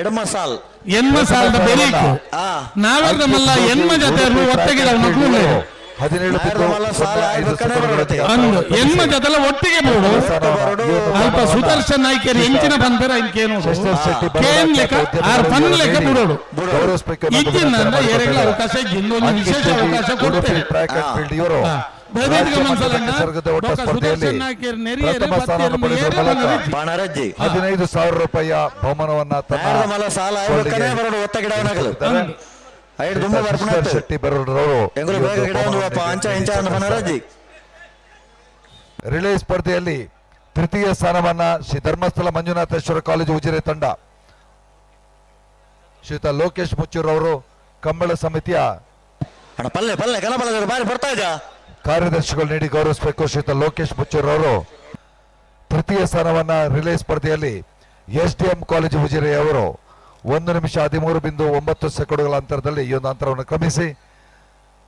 ಎಡಮ ಸಾಲ್ ಎನ್ಮ ಸಾಲದ ಬೆರೀಕ್ ನಾವೆರ್ದ ಮಲ್ಲ ಎನ್ಮ ಜೊತೆ ಒಟ್ಟಿಗೆ ಅಂದು ಎನ್ಮ ಜೊತೆಲ್ಲ ಒಟ್ಟಿಗೆ ಬೋಡು ಅಲ್ಪ ಸುದರ್ಶನ್ ನಾಯ್ಕರ್ ಎಂಚಿನ ಬಂದರೆ ಇಂಕೇನು ಕೇನ್ ಲೆಕ್ಕ ಆರ್ ಪನ್ ಲೆಕ್ಕ ಬಿಡೋಡು ಇಜ್ಜಿನ ಏರೆಗಳ ಅವಕಾಶ ಇನ್ನೊಂದು ವಿಶೇಷ ಅವಕಾಶ ಕೊಡ್ತೇನೆ. 15,000 ರೂಪಾಯಿಯ ಬಹುಮಾನವನ್ನ ಶೆಟ್ಟಿ ಬರೋಡ್ರವರು ರಿಲೇ ಸ್ಪರ್ಧೆಯಲ್ಲಿ ತೃತೀಯ ಸ್ಥಾನವನ್ನ ಶ್ರೀ ಧರ್ಮಸ್ಥಳ ಮಂಜುನಾಥೇಶ್ವರ ಕಾಲೇಜು ಉಜಿರೆ ತಂಡ ಶ್ರೀಯುತ ಲೋಕೇಶ್ ಮುಚ್ಚೂರವರು ಕಂಬಳ ಸಮಿತಿಯ ಕಾರ್ಯದರ್ಶಿಗಳು ನೀಡಿ ಗೌರವಿಸಬೇಕು. ಶ್ರೀಯುತ ಲೋಕೇಶ್ ಮುಚ್ಚೂರವರು ತೃತೀಯ ಸ್ಥಾನವನ್ನ ರಿಲೇ ಸ್ಪರ್ಧೆಯಲ್ಲಿ ಎಸ್ ಡಿ ಎಂ ಕಾಲೇಜು ಉಜಿರೆಯವರು 1 ನಿಮಿಷ 13.9 ಸೆಕೆಂಡ್ಗಳ ಅಂತರದಲ್ಲಿ ಈ ಒಂದು ಅಂತರವನ್ನು ಕ್ರಮಿಸಿ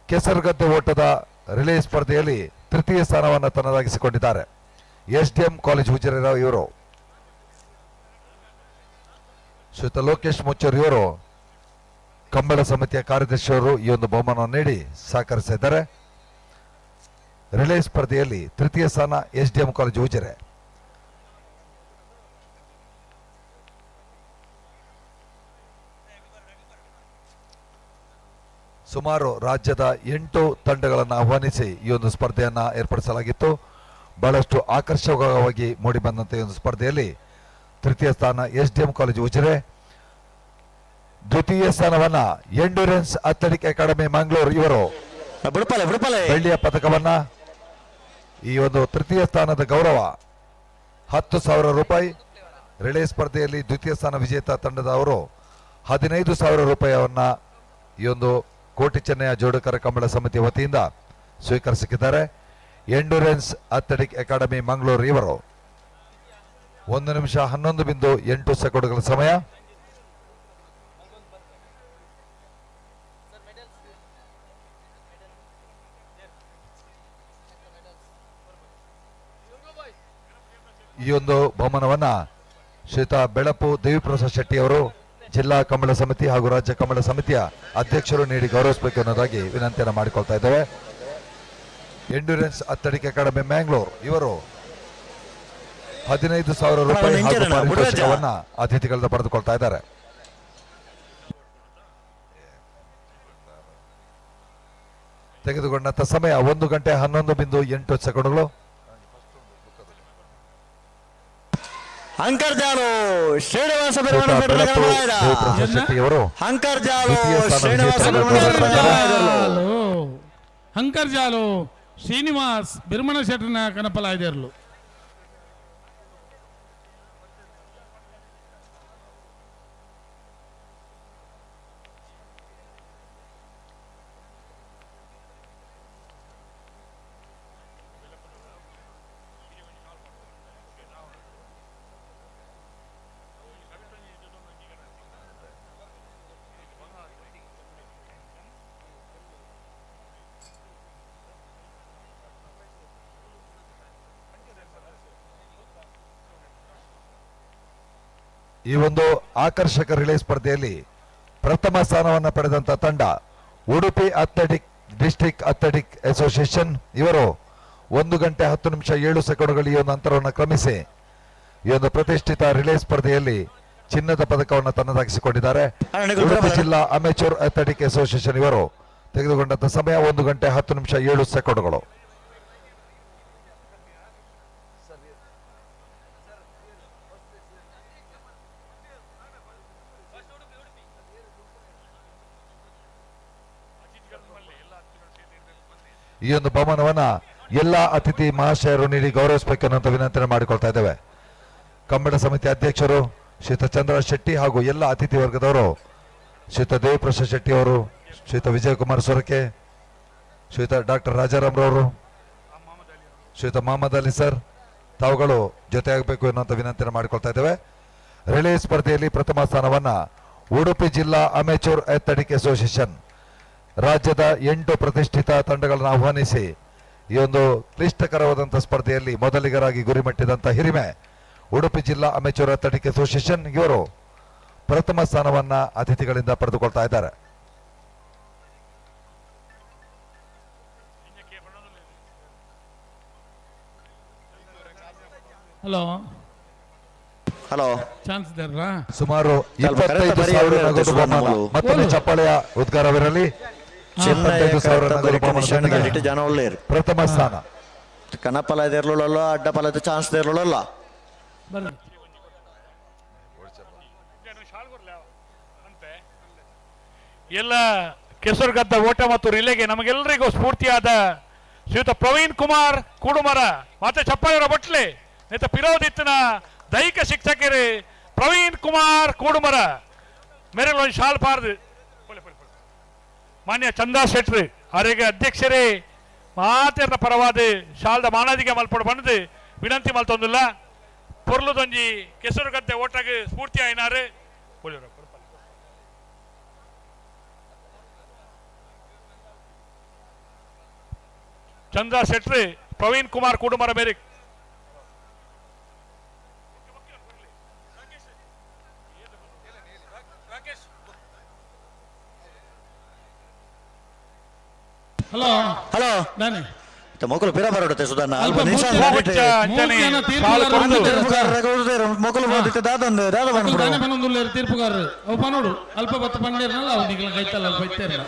ಕೆಸರುಗದ್ದೆ ಓಟದ ರಿಲೇ ಸ್ಪರ್ಧೆಯಲ್ಲಿ ತೃತೀಯ ಸ್ಥಾನವನ್ನು ತನ್ನದಾಗಿಸಿಕೊಂಡಿದ್ದಾರೆ S D M college Ujire ಇವರು. ಶ್ರೀಯುತ ಲೋಕೇಶ್ ಮುಚ್ಚೂರ್ ಇವರು ಕಂಬಳ ಸಮಿತಿಯ ಕಾರ್ಯದರ್ಶಿಯವರು ಈ ಒಂದು ಬಹುಮಾನವನ್ನು ನೀಡಿ ಸಹಕರಿಸಿದ್ದಾರೆ. ರಿಲೇ ಸ್ಪರ್ಧೆಯಲ್ಲಿ ತೃತೀಯ ಸ್ಥಾನ S D M college Ujire. ಸುಮಾರು ರಾಜ್ಯದ 8 ತಂಡಗಳನ್ನು ಆಹ್ವಾನಿಸಿ ಈ ಒಂದು ಸ್ಪರ್ಧೆಯನ್ನು ಏರ್ಪಡಿಸಲಾಗಿತ್ತು. ಬಹಳಷ್ಟು ಆಕರ್ಷಕವಾಗಿ ಮೂಡಿಬಂದಂತಹ ಈ ಒಂದು ಸ್ಪರ್ಧೆಯಲ್ಲಿ ತೃತೀಯ ಸ್ಥಾನ S D M college Ujire, ದ್ವಿತೀಯ ಸ್ಥಾನವನ್ನ ಎಂಡ್ಯೂರೆನ್ಸ್ ಅಥ್ಲೆಟಿಕ್ ಅಕಾಡೆಮಿ ಮಂಗಳೂರು ಇವರು ಬೆಳ್ಳಿಯ ಪದಕವನ್ನ, ಈ ಒಂದು ತೃತೀಯ ಸ್ಥಾನದ ಗೌರವ 10,000 ರೂಪಾಯಿ, ರಿಲೇ ಸ್ಪರ್ಧೆಯಲ್ಲಿ ದ್ವಿತೀಯ ಸ್ಥಾನ ವಿಜೇತ ತಂಡದವರು 15,000 ರೂಪಾಯಿಯನ್ನ ಈ ಒಂದು ಕೋಟಿ ಚೆನ್ನಯ್ಯ ಜೋಡುಕರ ಕಂಬಳ ಸಮಿತಿ ವತಿಯಿಂದ ಸ್ವೀಕರಿಸಿದ್ದಾರೆ. ಎಂಡ್ಯೂರೆನ್ಸ್ ಅಥ್ಲೆಟಿಕ್ ಅಕಾಡೆಮಿ ಮಂಗಳೂರು ಇವರು 1 ನಿಮಿಷ 11.8 ಸೆಕೆಂಡ್ಗಳ ಸಮಯ. ಈ ಒಂದು ಬಹುಮಾನವನ್ನ ಶ್ರೀಯುತ ಬೆಳಪು ದೇವಿಪ್ರಸಾದ್ ಶೆಟ್ಟಿ ಅವರು ಜಿಲ್ಲಾ ಕಂಬಳ ಸಮಿತಿ ಹಾಗೂ ರಾಜ್ಯ ಕಂಬಳ ಸಮಿತಿಯ ಅಧ್ಯಕ್ಷರು ನೀಡಿ ಗೌರವಿಸಬೇಕು ಅನ್ನೋದಾಗಿ ವಿನಂತಿಯನ್ನು ಮಾಡಿಕೊಳ್ತಾ ಇದ್ದೇವೆ. ಎಂಡ್ಯೂರೆನ್ಸ್ ಅಥ್ಲೆಟಿಕ್ ಅಕಾಡೆಮಿ ಮ್ಯಾಂಗ್ಳೂರ್ ಇವರು 15,000 ರೂಪಾಯಿ ಹಾಗೂ ಪಾರಿತೋಷಿಕವನ್ನ ಅತಿಥಿಗಳಿಂದ ಪಡೆದುಕೊಳ್ತಾ ಇದ್ದಾರೆ. ತೆಗೆದುಕೊಂಡಂತ ಸಮಯ 1 ಗಂಟೆ 11.8 ಸೆಕೆಂಡ್ಗಳು. ಅಂಕರ್ಜಾಲು ಶ್ರೀನಿವಾಸ ಅಂಕರ್ಜಾಲು ಶ್ರೀನಿವಾಸ ಅಂಕರ್ಜಾಲು ಶ್ರೀನಿವಾಸ್ ಬಿರ್ಮಣ ಶೆಟ್ಟರ್ನ ಕನಪಲಾಯ್ದಿರಲು. ಈ ಒಂದು ಆಕರ್ಷಕ ರಿಲೇ ಸ್ಪರ್ಧೆಯಲ್ಲಿ ಪ್ರಥಮ ಸ್ಥಾನವನ್ನು ಪಡೆದಂತ ತಂಡ Udupi athletic district athletic association ಇವರು 1 ಗಂಟೆ 10 ನಿಮಿಷ 7 ಸೆಕೆಂಡ್ಗಳು ಈ ಒಂದು ಅಂತರವನ್ನು ಕ್ರಮಿಸಿ ಈ ಒಂದು ಪ್ರತಿಷ್ಠಿತ ರಿಲೇ ಸ್ಪರ್ಧೆಯಲ್ಲಿ ಚಿನ್ನದ ಪದಕವನ್ನು ತನ್ನದಾಗಿಸಿಕೊಂಡಿದ್ದಾರೆ. ಉಡುಪಿ ಜಿಲ್ಲಾ ಅಮೆಚೂರ್ ಅಥ್ಲೆಟಿಕ್ ಅಸೋಸಿಯೇಷನ್ ಇವರು ತೆಗೆದುಕೊಂಡಂತ ಸಮಯ 1 ಗಂಟೆ 10 ನಿಮಿಷ 7 ಸೆಕೆಂಡ್ಗಳು. ಈ ಒಂದು ಬಹುಮಾನವನ್ನ ಎಲ್ಲ ಅತಿಥಿ ಮಹಾಶಯರು ನೀಡಿ ಗೌರವಿಸಬೇಕು ಅನ್ನುವಂಥ ವಿನಂತಿಯನ್ನು ಮಾಡಿಕೊಳ್ತಾ ಇದ್ದೇವೆ. ಕಂಬಳ ಸಮಿತಿ ಅಧ್ಯಕ್ಷರು ಶ್ರೀತ ಚಂದ್ರ ಶೆಟ್ಟಿ ಹಾಗೂ ಎಲ್ಲ ಅತಿಥಿ ವರ್ಗದವರು, ಶ್ರೀತ ದೇವಪ್ರಸಾದ್ ಶೆಟ್ಟಿ ಅವರು, ಶ್ರೀತ ವಿಜಯಕುಮಾರ್ ಸೊರಕೆ, ಶ್ರೀತ ಡಾಕ್ಟರ್ ರಾಜಾರಾಮ್ರವರು, ಶ್ರೀತ ಮಹಮ್ಮದ್ ಅಲಿ ಸರ್ ತಾವುಗಳು ಜೊತೆಯಾಗಬೇಕು ಎನ್ನುವಂಥ ವಿನಂತಿಯನ್ನು ಮಾಡಿಕೊಳ್ತಾ ಇದ್ದೇವೆ. ರಿಲೇ ಸ್ಪರ್ಧೆಯಲ್ಲಿ ಪ್ರಥಮ ಸ್ಥಾನವನ್ನ ಉಡುಪಿ ಜಿಲ್ಲಾ ಅಮೆಚೂರ್ ಅಥ್ಲೆಟಿಕ್ ಅಸೋಸಿಯೇಷನ್ ರಾಜ್ಯದ 8 ಪ್ರತಿಷ್ಠಿತ ತಂಡಗಳನ್ನು ಆಹ್ವಾನಿಸಿ ಈ ಒಂದು ಕ್ಲಿಷ್ಟಕರವಾದಂಥ ಸ್ಪರ್ಧೆಯಲ್ಲಿ ಮೊದಲಿಗರಾಗಿ ಗುರಿ ಮುಟ್ಟಿದಂಥ ಹಿರಿಮೆ ಉಡುಪಿ ಜಿಲ್ಲಾ ಅಮೆಚೂರ್ ಅಥ್ಲೆಟಿಕ್ ಅಸೋಸಿಯೇಷನ್ ಇವರು ಪ್ರಥಮ ಸ್ಥಾನವನ್ನ ಅತಿಥಿಗಳಿಂದ ಪಡೆದುಕೊಳ್ತಾ ಇದ್ದಾರೆ. ಹಲೋ ಹಲೋ ಚಾನ್ಸ್ ಇದ್ದಾರಾ? ಸುಮಾರು 25,000 ನಗದು ಬಹುಮಾನ. ಮತ್ತೊಮ್ಮೆ ಚಪ್ಪಾಳೆಯ ಉದ್ಗಾರವಿರಲಿ. 25,000 ನಗದು ಬಹುಮಾನ ಪ್ರಥಮ ಸ್ಥಾನ. ಕನಪಲ ಇರಲಿಲ್ಲ, ಅಡ್ಡಪಲ ಚಾನ್ಸ್ ಇರಲಿಲ್ಲ. ಎಲ್ಲ ಕೆಸರುಗದ್ದ ಓಟ ಮತ್ತು ರಿಲೇಗೆ ನಮಗೆಲ್ಲರಿಗೂ ಸ್ಫೂರ್ತಿಯಾದ ಶ್ರೀಯುತ ಪ್ರವೀಣ್ ಕುಮಾರ್ ಕೂಡುಮರ ಮತ್ತೆ ಚಪ್ಪಾಳೆಯವರ ಬಟ್ಲೆ ನೇತ ಪಿರೋದಿತ್ತನ ದೈಹಿಕ ಶಿಕ್ಷಕರು ಪ್ರವೀಣ್ ಕುಮಾರ್ ಕೂಡುಮರ ಮೇರೆಲ್ ಒಂದು ಶಾಲ್ ಪಾರ್ದು ಮಾನ್ಯ ಚಂದಾ ಶೆಟ್ರಿ ಅವರಿಗೆ ಅಧ್ಯಕ್ಷರೇ ಮಾತೆರ್ನ ಪರವಾದ ಶಾಲ್ದ ಮಾನಾದಿಗೆ ಮಲ್ಪಡು ಬಂದು ವಿನಂತಿ ಮಲ್ತೊಂದಿಲ್ಲ. ಪೊರ್ಲುದೊಂಜಿ ಕೆಸರುಗದ್ದೆ ಓಟಾಗಿ ಸ್ಫೂರ್ತಿ ಆಯ್ನಾರು. ಚಂದ್ರ ಶೆಟ್ರಿ ಪ್ರವೀಣ್ ಕುಮಾರ್ ಕೂಡುಮರ ಮೇರೆ ಹಲೋ ಹಲೋ ನಾನೇ ಮೊಕಲು ಪಿರ ಬರೋಡುತ್ತೆ ಸುಧನ್ನ ಮೊಕಲು ದಾದಂದು ದಾದ ದಾನೆ ಪನೊಂದುಲ್ಲೇರು ತೀರ್ಪುಗಾರರು ಅವು ಪನೋಡು ಅಲ್ಪ ಬತ್ತ ಪಂಡೇರ್ನಲ್ಲ ಅವು ನಿಗಲ ಕೈತಲ್ಲ ಅಲ್ಪ ಇತ್ತೇರ್ನ.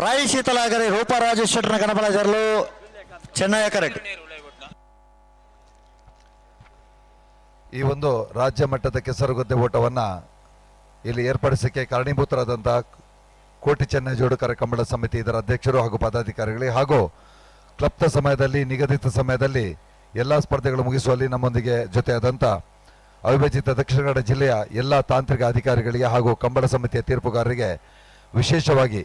ರಾಯ್ ಶೀತಲಾಗರಿ ರೂಪಾ ರಾಜೇಶ್ ಶೆಟ್ಟರ್ನ ಕನಪಲಾಜರ್ಲು ಚೆನ್ನೈ ಕರೆಕ್ಟ್. ಈ ಒಂದು ರಾಜ್ಯ ಮಟ್ಟದ ಕೆಸರುಗದ್ದೆ ಓಟವನ್ನ ಇಲ್ಲಿ ಏರ್ಪಡಿಸಕ್ಕೆ ಕಾರಣೀಭೂತರಾದಂತಹ ಕೋಟಿ ಚೆನ್ನೈ ಜೋಡುಕರ ಕಂಬಳ ಸಮಿತಿ ಇದರ ಅಧ್ಯಕ್ಷರು ಹಾಗೂ ಪದಾಧಿಕಾರಿಗಳಿಗೆ ಹಾಗೂ ಕ್ಲಪ್ತ ಸಮಯದಲ್ಲಿ ನಿಗದಿತ ಸಮಯದಲ್ಲಿ ಎಲ್ಲ ಸ್ಪರ್ಧೆಗಳು ಮುಗಿಸುವಲ್ಲಿ ನಮ್ಮೊಂದಿಗೆ ಜೊತೆಯಾದಂಥ ಅವಿಭಜಿತ ದಕ್ಷಿಣ ಕನ್ನಡ ಜಿಲ್ಲೆಯ ಎಲ್ಲ ತಾಂತ್ರಿಕ ಅಧಿಕಾರಿಗಳಿಗೆ ಹಾಗೂ ಕಂಬಳ ಸಮಿತಿಯ ತೀರ್ಪುಗಾರರಿಗೆ ವಿಶೇಷವಾಗಿ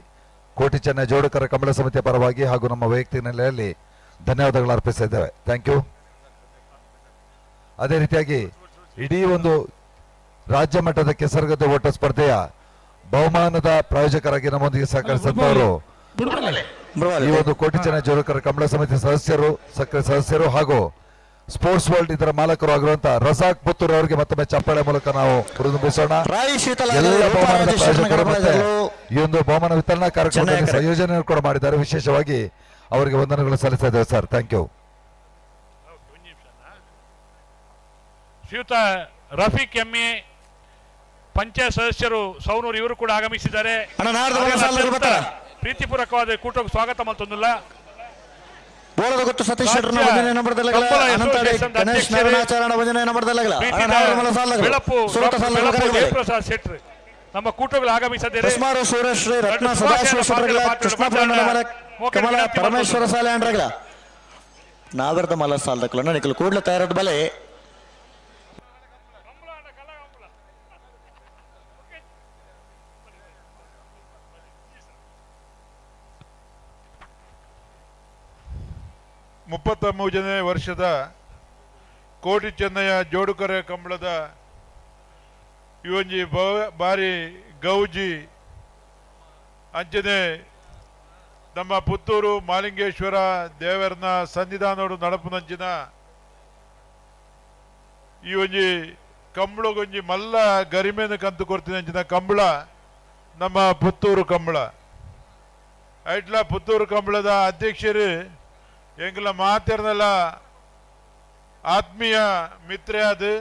ಕೋಟಿ ಚೆನ್ನೈ ಜೋಡುಕರ ಕಂಬಳ ಸಮಿತಿಯ ಪರವಾಗಿ ಹಾಗೂ ನಮ್ಮ ವೈಯಕ್ತಿಕ ನೆಲೆಯಲ್ಲಿ ಧನ್ಯವಾದಗಳು ಅರ್ಪಿಸ್ತಾ ಇದ್ದೇವೆ. Thank you. ಅದೇ ರೀತಿಯಾಗಿ ಇಡೀ ಒಂದು ರಾಜ್ಯ ಮಟ್ಟದ ಕೆಸರುಗದ್ದೆ ಓಟ ಸ್ಪರ್ಧೆಯ ಬಹುಮಾನದ ಪ್ರಾಯೋಜಕರಾಗಿ ನಮ್ಮೊಂದಿಗೆ ಸಹಕರಿಸಿದವರು ಈ ಒಂದು ಕೋಟಿ ಚೆನ್ನೈ ಜೋಡುಕರ ಕಂಬಳ ಸಮಿತಿ ಸದಸ್ಯರು, ಸಕ್ರಿಯ ಸದಸ್ಯರು ಹಾಗೂ ಸ್ಪೋರ್ಟ್ಸ್ ವರ್ಲ್ಡ್ ಇದರ ಮಾಲಕರು ಆಗಿರುವಂತಹ ರಜಾಕ್ ಪುತ್ತೂರ್ ಅವರಿಗೆ ಮತ್ತೊಮ್ಮೆ ಚಪ್ಪಾಳೆ ಮೂಲಕ ನಾವು ಹುರಿದುಂಬಿಸೋಣ. ಎಲ್ಲ ಬಹುಮಾನದ ಪ್ರಾಯೋಜಕರು ಮತ್ತೆ ಈ ಒಂದು ಬಹುಮಾನ ವಿತರಣಾ ಕಾರ್ಯಕ್ರಮದಲ್ಲಿ ಸಂಯೋಜನೆ ಕೂಡ ಮಾಡಿದ್ದಾರೆ. ವಿಶೇಷವಾಗಿ ಅವರಿಗೆ ವಂದನೆಗಳು ಸಲ್ಲಿಸ್ತಾ ಇದ್ದೇವೆ ಸರ್. Thank you. ಶ್ರೀಯುತ ರಫೀಕ್ ಎಂಎ ಪಂಚಾಯತ್ ಸದಸ್ಯರು ಸೌನೂರು ಇವರು ಕೂಡ ಆಗಮಿಸಿದ್ದಾರೆ. ಪ್ರೀತಿಪೂರ್ವಕವಾದ ಕೂಟಕ್ಕೆ ಸ್ವಾಗತ ಮತ್ತೊಂದಿಲ್ಲ. ಬೋಳದ ಗೊತ್ತು ಸತೀಶ್ ಶೆಟ್ಟರ್ನ ಭಜನೆ ನಂಬರ್ದಲ್ಲಗಲ ಅನಂತ ಗಣೇಶ್ ನಾರಾಯಣಾಚಾರ್ಯನ ಭಜನೆ ನಂಬರ್ದಲ್ಲಗಲ ಪ್ರಸಾದ್ ಶೆಟ್ಟರ್ ನಮ್ಮ ಕೂಟಗಳು ಆಗಮಿಸಿದ್ದಾರೆ. ಸುಮಾರು ಸೂರ್ಯಶ್ರೀ ರತ್ನ ಸದಾಶಿವ ಶೆಟ್ಟರ್ಗಳ ಕೃಷ್ಣ ಕಮಲ ಪರಮೇಶ್ವರ ಸಾಲೆ ಅಂಡ್ರಗಲ ನಾವೆರ್ದ ಮಲ ಸಾಲದಕ್ಕಲ ನಿಕಲು ಕೂಡಲೇ ತಯಾರದ ಬಲೆ. 33ನೇ ವರ್ಷದ ಕೋಟಿ ಚೆನ್ನಯ್ಯ ಜೋಡುಕರೆ ಕಂಬಳದ ಈ ಒಂಜಿ ಬಾರಿ ಗೌಜಿ ಅಂಚನೆ ನಮ್ಮ ಪುತ್ತೂರು ಮಾಲಿಂಗೇಶ್ವರ ದೇವರನ ಸನ್ನಿಧಾನೋಡು ನಡಪುನಂಚಿನ ಈ ಒಂಜಿ ಕಂಬಳಗೊಂಜಿ ಮಲ್ಲ ಗರಿಮೆನ ಕಂತು ಕೊರ್ತಿನಂಚಿನ ಕಂಬಳ ನಮ್ಮ ಪುತ್ತೂರು ಕಂಬಳ. ಐಟ್ಲ ಪುತ್ತೂರು ಕಂಬಳದ ಅಧ್ಯಕ್ಷರು ಎಂಗ್ಲ ಮಾತೆರ್ನಲ್ಲ ಆತ್ಮೀಯ ಮಿತ್ರೆ ಅದು